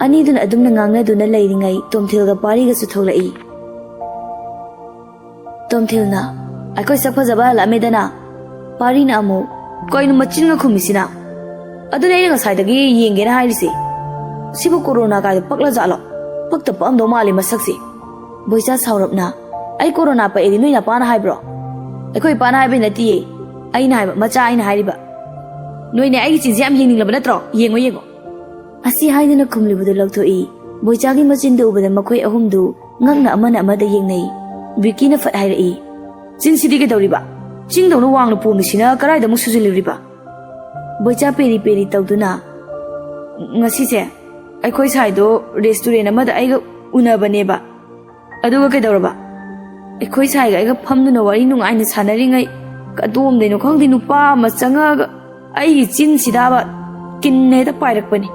ꯑꯅꯤꯗꯨꯅ ꯑꯗꯨꯝꯅ ꯉꯥꯡꯅꯗꯨꯅ ꯂꯩꯔꯤꯉꯩ ꯇꯣꯝꯊꯤꯜꯒ ꯄꯥꯔꯤꯒꯁꯨ ꯊꯣꯛꯂꯛꯏ꯫ ꯇꯣꯝꯊꯤꯜꯅ, "ꯑꯩꯈꯣꯏ ꯁꯛ ꯐꯖꯕ ꯍꯜꯂꯛꯑꯝꯃꯦꯗꯅ?" ꯄꯥꯔꯤꯅ ꯑꯃꯨꯛ, "ꯀꯩꯅꯣ ꯃꯆꯤꯟꯒ ꯈꯨꯝꯃꯤꯁꯤꯅ? ꯑꯗꯨꯅꯦ ꯑꯩꯅ ꯉꯁꯥꯏꯗꯒꯤ ꯌꯦꯡꯒꯦꯅ ꯍꯥꯏꯔꯤꯁꯦ꯫ ꯁꯤꯕꯨ ꯀꯣꯔꯣꯅꯥ ꯀꯥꯏꯗ ꯄꯛꯂꯖꯥꯠꯂꯣ? ꯄꯛꯇ ꯄꯛꯑꯝꯗꯧ ꯃꯥꯜꯂꯤ ꯃꯁꯛꯁꯦ꯫" ꯕꯣꯏꯆꯥ ꯁꯥꯎꯔꯞꯅ, "ꯑꯩ ꯀꯣꯔꯣꯅꯥ ꯄꯛꯑꯦꯗꯤ ꯅꯣꯏ ꯅꯄꯥꯅ ꯍꯥꯏꯕ꯭ꯔꯣ?" "ꯑꯩꯈꯣꯏ ꯏꯄꯥꯅ ꯍꯥꯏꯕꯩ ꯅꯠꯇꯤꯌꯦ, ꯑꯩꯅ ꯍꯥꯏꯕ, ꯃꯆꯥ ꯑꯩꯅ ꯍꯥꯏꯔꯤꯕ꯫ ꯅꯣꯏꯅꯦ ꯑꯩꯒꯤ ꯆꯤꯟꯁꯦ ꯌꯥꯝ ꯌꯦꯡꯅꯤꯡꯂꯕ ꯅꯠꯇ꯭ꯔꯣ? ꯌꯦꯡꯉꯣ, ꯌꯦꯡꯉꯣ꯫" ꯑꯁꯤ ꯍꯥꯏꯗꯨꯅ ꯈꯨꯝꯂꯤꯕꯗꯨ ꯂꯧꯊꯣꯛꯏ꯫ ꯕꯣꯏꯆꯥꯒꯤ ꯃꯆꯤꯟꯗꯨ ꯎꯕꯗ ꯃꯈꯣꯏ ꯑꯍꯨꯝꯗꯨ ꯉꯛꯅ ꯑꯃꯅ ꯑꯃꯗ ꯌꯦꯡꯅꯩ꯫ ꯕꯤꯀꯤꯅ ꯐꯠ ꯍꯥꯏꯔꯛꯏ, "ꯆꯤꯟꯁꯤꯗꯤ ꯀꯩꯗꯧꯔꯤꯕ? ꯆꯤꯡꯗꯧꯅ ꯋꯥꯡꯅ ꯄꯣꯝꯃꯤꯁꯤꯅ ꯀꯗꯥꯏꯗ ꯑꯃꯨꯛ ꯁꯨꯖꯤꯜꯂꯨꯔꯤꯕ?" ꯕꯣꯏꯆꯥ ꯄꯦꯔꯤ ꯄꯦꯔꯤ ꯇꯧꯗꯨꯅ, "ꯉꯁꯤꯁꯦ ꯑꯩꯈꯣꯏ ꯁꯥꯏꯗꯣ ꯔꯦꯁꯇꯨꯔꯦꯟ ꯑꯃꯗ ꯑꯩꯒ ꯎꯅꯕꯅꯦꯕ꯫ ꯑꯗꯨꯒ ꯀꯩꯗꯧꯔꯕ? ꯑꯩꯈꯣꯏ ꯁꯥꯏꯒ ꯑꯩꯒ ꯐꯝꯗꯨꯅ ꯋꯥꯔꯤ ꯅꯨꯡꯉꯥꯏꯅ ꯁꯥꯟꯅꯔꯤꯉꯩ ꯀꯗꯣꯝꯗꯩꯅꯣ ꯈꯪꯗꯦ ꯅꯨꯄꯥ ꯑꯃ ꯆꯪꯉꯛꯑꯒ ꯑꯩꯒꯤ ꯆꯤꯟꯁꯤꯗꯕ ꯀꯤꯟ ꯍꯦꯛꯇ ꯄꯥꯏꯔꯛꯄꯅꯤ꯫"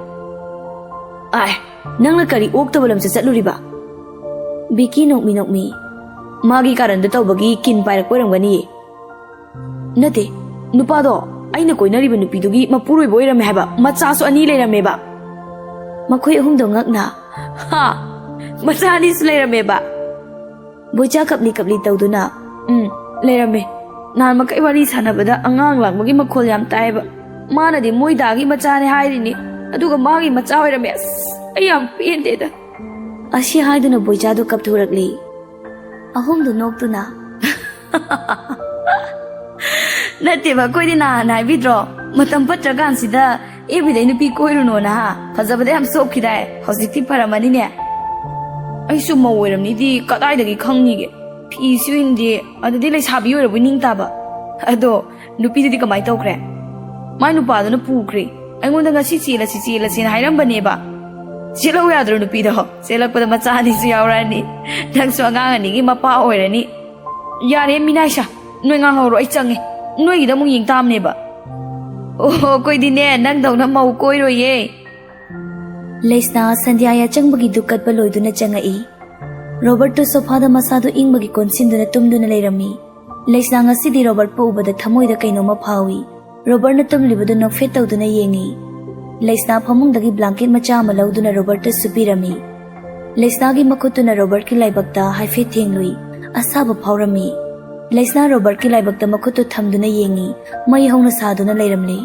"ꯑꯥꯏ, ꯅꯪꯅ ꯀꯔꯤ ꯑꯣꯛꯇꯕ ꯂꯝꯆꯠ ꯆꯠꯂꯨꯔꯤꯕ?" ꯕꯤꯀꯤ ꯅꯣꯛꯃꯤ ꯅꯣꯛꯃꯤ, "ꯃꯥꯒꯤ ꯀꯥꯔꯟꯗꯣ ꯇꯧꯕꯒꯤ ꯀꯤꯟ ꯄꯥꯏꯔꯛꯄ ꯑꯣꯏꯔꯝꯒꯅꯤꯌꯦ꯫" "ꯅꯠꯇꯦ, ꯅꯨꯄꯥꯗꯣ ꯑꯩꯅ ꯀꯣꯏꯅꯔꯤꯕ ꯅꯨꯄꯤꯗꯨꯒꯤ ꯃꯄꯨꯔꯣꯏꯕ ꯑꯣꯏꯔꯝꯃꯦ ꯍꯥꯏꯕ, ꯃꯆꯥꯁꯨ ꯑꯅꯤ ꯂꯩꯔꯝꯃꯦꯕ꯫" ꯃꯈꯣꯏ ꯑꯍꯨꯝꯗꯣ ꯉꯛꯅ, "ꯍꯥ? ꯃꯆꯥ ꯑꯅꯤꯁꯨ ꯂꯩꯔꯝꯃꯦꯕ?" ꯕꯣꯏꯆꯥ ꯀꯞꯂꯤ ꯀꯞꯂꯤ ꯇꯧꯗꯨꯅ, "ꯎꯝ, ꯂꯩꯔꯝꯃꯦ꯫ ꯅꯍꯥꯟ ꯃꯈꯩ ꯋꯥꯔꯤ ꯁꯥꯟꯅꯕꯗ ꯑꯉꯥꯡ ꯂꯥꯡꯕꯒꯤ ꯃꯈꯣꯜ ꯌꯥꯝ ꯇꯥꯏꯌꯦꯕ꯫ ꯃꯥꯅꯗꯤ ꯃꯣꯏ ꯗꯥꯒꯤ ꯃꯆꯥꯅꯦ ꯍꯥꯏꯔꯤꯅꯤ, ꯑꯗꯨꯒ ꯃꯥꯒꯤ ꯃꯆꯥ ꯑꯣꯏꯔꯝꯃꯦ꯫ ꯑꯁ, ꯑꯩ ꯌꯥꯝ ꯄꯦꯟꯗꯦꯗ꯫" ꯑꯁꯤ ꯍꯥꯏꯗꯨꯅ ꯕꯣꯏꯆꯥꯗꯣ ꯀꯞꯊꯣꯔꯛꯂꯤ꯫ ꯑꯍꯨꯝꯗꯨ ꯅꯣꯛꯇꯨꯅ, "ꯅꯠꯇꯦꯕ, ꯑꯩꯈꯣꯏꯗꯤ ꯅꯍꯥꯟ ꯍꯥꯏꯕꯤꯗ꯭ꯔꯣ, ꯃꯇꯝ ꯐꯠꯇ꯭ꯔꯀꯥꯟꯁꯤꯗ ꯑꯦꯐ ꯕꯤꯗꯩ ꯅꯨꯄꯤ ꯀꯣꯏꯔꯨꯅꯣꯅ, ꯍꯥ? ꯐꯖꯕꯗ ꯌꯥꯝ ꯆꯣꯞꯈꯤꯗꯥꯏ? ꯍꯧꯖꯤꯛꯇꯤ ꯐꯔꯝꯃꯅꯤꯅꯦ꯫" "ꯑꯩꯁꯨ ꯃꯧ ꯑꯣꯏꯔꯝꯅꯤꯗꯤ ꯀꯗꯥꯏꯗꯒꯤ ꯈꯪꯅꯤꯒꯦ? ꯐꯤꯁꯨ ꯏꯟꯗꯦ, ꯑꯗꯨꯗꯤ ꯂꯩꯁꯥꯕꯤ ꯑꯣꯏꯔꯕꯣꯏ ꯅꯤꯡ ꯇꯥꯕ꯫ ꯑꯗꯣ ꯅꯨꯄꯤꯗꯨꯗꯤ ꯀꯃꯥꯏ ꯇꯧꯈ꯭ꯔꯦ?" "ꯃꯥꯏ ꯅꯨꯄꯥꯗꯨꯅ ꯄꯨꯈ꯭ꯔꯦ꯫ ꯑꯩꯉꯣꯟꯗ ꯉꯁꯤ ꯆꯦꯜꯂꯁꯤ, ꯆꯦꯜꯂꯁꯤꯅ ꯍꯥꯏꯔꯝꯕꯅꯦꯕ꯫" "ꯆꯦꯜꯍꯧ ꯌꯥꯗ꯭ꯔꯣ ꯅꯨꯄꯤꯗꯣ? ꯆꯦꯜꯂꯛꯄꯗ ꯃꯆꯥ ꯑꯅꯤꯁꯨ ꯌꯥꯎꯔꯛꯑꯅꯤ, ꯅꯪꯁꯨ ꯑꯉꯥꯡ ꯑꯅꯤꯒꯤ ꯃꯄꯥ ꯑꯣꯏꯔꯅꯤ꯫" "ꯌꯥꯔꯦ ꯃꯤꯅꯥꯏꯁꯥ, ꯅꯣꯏ ꯉꯥꯡꯍꯧꯔꯣ, ꯑꯩ ꯆꯪꯉꯦ꯫ ꯅꯣꯏꯒꯤꯗ ꯑꯃꯨꯛ ꯌꯦꯡ ꯇꯥꯕꯅꯦꯕ꯫" "ꯑꯣꯍꯣ, ꯑꯩꯈꯣꯏꯗꯤꯅꯦ ꯅꯪꯗꯧꯅ ꯃꯧ ꯀꯣꯏꯔꯣꯏꯌꯦ꯫" ꯂꯩꯁꯅꯥ ꯁꯟꯙ꯭ꯌꯥ ꯌꯥꯆꯪꯕꯒꯤ ꯗꯨꯛ ꯀꯠꯄ ꯂꯣꯏꯗꯨꯅ ꯆꯪꯉꯛꯏ꯫ ꯔꯣꯕꯔꯠꯇꯨ ꯁꯣꯐꯥꯗ ꯃꯁꯥꯗꯨ ꯏꯪꯕꯒꯤ ꯀꯣꯟꯁꯤꯟꯗꯨꯅ ꯇꯨꯝꯗꯨꯅ ꯂꯩꯔꯝꯃꯤ꯫ ꯂꯩꯁꯅꯥ ꯉꯁꯤꯗꯤ ꯔꯣꯕꯔꯠꯄꯨ ꯎꯕꯗ ꯊꯃꯣꯏꯗ ꯀꯩꯅꯣꯝꯃ ꯐꯥꯎꯏ꯫ ꯔꯣꯕꯔꯠꯅ ꯇꯨꯝꯂꯤꯕꯗꯨ ꯅꯣꯛꯐꯦꯠ ꯇꯧꯗꯨꯅ ꯌꯦꯡꯏ꯫ ꯂꯩꯁꯅꯥ ꯐꯃꯨꯡꯗꯒꯤ ꯕ꯭ꯂꯥꯡꯀꯦꯠ ꯃꯆꯥ ꯑꯃ ꯂꯧꯗꯨꯅ ꯔꯣꯕꯔꯠꯇ ꯁꯨꯞꯄꯤꯔꯝꯃꯤ꯫ ꯂꯩꯁꯅꯥꯒꯤ ꯃꯈꯨꯠꯇꯨꯅ ꯔꯣꯕꯔꯠꯀꯤ ꯂꯥꯏꯕꯛꯇ ꯍꯥꯏꯐꯦꯠ ꯊꯦꯡꯂꯨꯏ꯫ ꯑꯁꯥꯕ ꯐꯥꯎꯔꯝꯃꯤ꯫ ꯂꯩꯁꯅꯥ ꯔꯣꯕꯔꯠꯀꯤ ꯂꯥꯏꯕꯛꯇ ꯃꯈꯨꯠꯇꯨ ꯊꯝꯗꯨꯅ ꯌꯦꯡꯏ꯫ ꯃꯩ ꯍꯧꯅ ꯁꯥꯗꯨꯅ ꯂꯩꯔꯝꯂꯦ꯫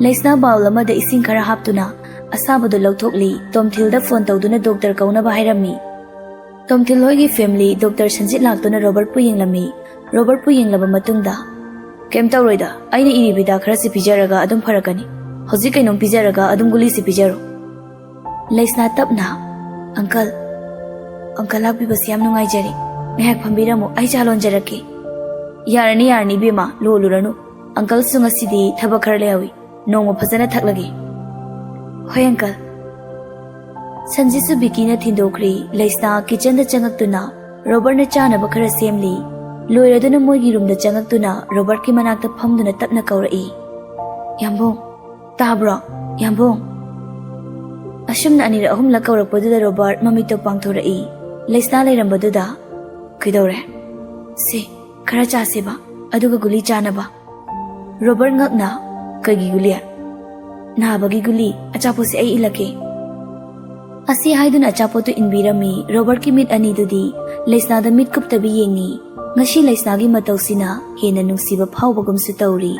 ꯂꯩꯁꯅꯥ ꯕꯥꯎꯜ ꯑꯃꯗ ꯏꯁꯤꯡ ꯈꯔ ꯍꯥꯞꯇꯨꯅ ꯑꯁꯥꯕꯗꯨ ꯂꯧꯊꯣꯛꯂꯤ꯫ ꯇꯣꯝꯊꯤꯜꯗ ꯐꯣꯟ ꯇꯧꯗꯨꯅ ꯗꯣꯛꯇꯔ ꯀꯧꯅꯕ ꯍꯥꯏꯔꯝꯃꯤ꯫ ꯇꯣꯝꯊꯤꯜ ꯍꯣꯏꯒꯤ ꯐꯦꯃꯤꯂꯤ ꯗꯣꯛꯇꯔ ꯁꯟꯖꯤꯠ ꯂꯥꯛꯇꯨꯅ ꯔꯣꯕꯔꯠꯄꯨ ꯌꯦꯡꯂꯝꯃꯤ꯫ ꯔꯣꯕꯔꯠꯄꯨ ꯌꯦꯡꯂꯕ ꯃꯇꯨꯡꯗ, "ꯀꯩꯝ ꯇꯧꯔꯣꯏꯗ, ꯑꯩꯅ ꯏꯔꯤꯕ ꯍꯤꯗꯥꯛ ꯈꯔꯁꯤ ꯄꯤꯖꯔꯒ ꯑꯗꯨꯝ ꯐꯔꯛꯀꯅꯤ꯫ ꯍꯧꯖꯤꯛ ꯀꯩꯅꯣꯝ ꯄꯤꯖꯔꯒ ꯑꯗꯨꯝ ꯒꯨꯂꯤꯁꯤ ꯄꯤꯖꯔꯣ"꯫ ꯂꯩꯁꯅꯥ ꯇꯞꯅ, "ꯑꯪꯀꯜ, ꯑꯪꯀꯜ ꯂꯥꯛꯄꯤꯕꯁꯤ ꯌꯥꯝ ꯅꯨꯡꯉꯥꯏꯖꯔꯦ꯫ ꯉꯥꯏꯍꯥꯛ ꯐꯝꯕꯤꯔꯝꯃꯨ, ꯑꯩ ꯆꯥ ꯂꯣꯟꯖꯔꯛꯀꯦ"꯫ "ꯌꯥꯔꯅꯤ, ꯌꯥꯔꯅꯤ ꯏꯕꯦꯝꯃ, ꯂꯣꯜꯂꯨꯔꯅꯨ꯫ ꯑꯪꯀꯜꯁꯨ ꯉꯁꯤꯗꯤ ꯊꯕꯛ ꯈꯔ ꯂꯩꯍꯧꯏ꯫ ꯅꯣꯡꯃ ꯐꯖꯅ ꯊꯛꯂꯒꯦ"꯫ "ꯍꯣꯏ ꯑꯪꯀꯜ"꯫ ꯁꯟꯖꯤꯠꯁꯨ ꯕꯤꯀꯤꯅ ꯊꯤꯟꯗꯣꯛꯈ꯭ꯔꯦ꯫ ꯂꯩꯁꯅꯥ ꯀꯤꯆꯟꯗ ꯆꯪꯉꯛꯇꯨꯅ ꯔꯣꯕꯔꯠꯅ ꯆꯥꯅꯕ ꯈꯔ ꯁꯦꯝꯂꯤ꯫ ꯂꯣꯏꯔꯗꯨꯅ ꯃꯣꯏꯒꯤ ꯔꯨꯝꯗ ꯆꯪꯉꯛꯇꯨꯅ ꯔꯣꯕꯔꯠꯀꯤ ꯃꯅꯥꯛꯇ ꯐꯝꯗꯨꯅ ꯇꯞꯅ ꯀꯧꯔꯛꯏ, "ꯌꯥꯝꯕꯨꯡ, ꯇꯥꯕ꯭ꯔꯣ? ꯌꯥꯝꯕꯨꯡ"꯫ ꯑꯁꯨꯝꯅ ꯑꯅꯤꯔꯛ ꯑꯍꯨꯝꯂꯛ ꯀꯧꯔꯛꯄꯗꯨꯗ ꯔꯣꯕꯔꯠ ꯃꯃꯤꯠꯇꯣ ꯄꯥꯡꯊꯣꯔꯛꯏ꯫ ꯂꯩꯁꯅꯥ ꯂꯩꯔꯝꯕꯗꯨꯗ, "ꯀꯩꯗꯧꯔꯦ?" "ꯁꯦ, ꯈꯔ ꯆꯥꯁꯦꯕ, ꯑꯗꯨꯒ ꯒꯨꯂꯤ ꯆꯥꯅꯕ"꯫ ꯔꯣꯕꯔꯠ ꯉꯛꯅ, "ꯀꯩꯒꯤ ꯒꯨꯂꯤ?" "ꯅꯥꯕꯒꯤ ꯒꯨꯂꯤ, ꯑꯆꯥꯄꯣꯠꯁꯦ ꯑꯩ ꯏꯜꯂꯛꯀꯦ"꯫ ꯑꯁꯤ ꯍꯥꯏꯗꯨꯅ ꯑꯆꯥꯄꯣꯠꯇꯨ ꯏꯟꯕꯤꯔꯝꯃꯤ꯫ ꯔꯣꯕꯔꯠꯀꯤ ꯃꯤꯠ ꯑꯅꯤꯗꯨꯗꯤ ꯂꯩꯁꯅꯥꯗ ꯃꯤꯠ ꯀꯨꯞꯇꯕꯤ ꯌꯦꯡꯉꯤ꯫ ꯉꯁꯤ ꯂꯩꯁꯅꯥꯒꯤ ꯃꯇꯧꯁꯤꯅ ꯍꯦꯟꯅ ꯅꯨꯡꯁꯤꯕ ꯐꯥꯎꯕꯒꯨꯝꯁꯨ ꯇꯧꯔꯤ꯫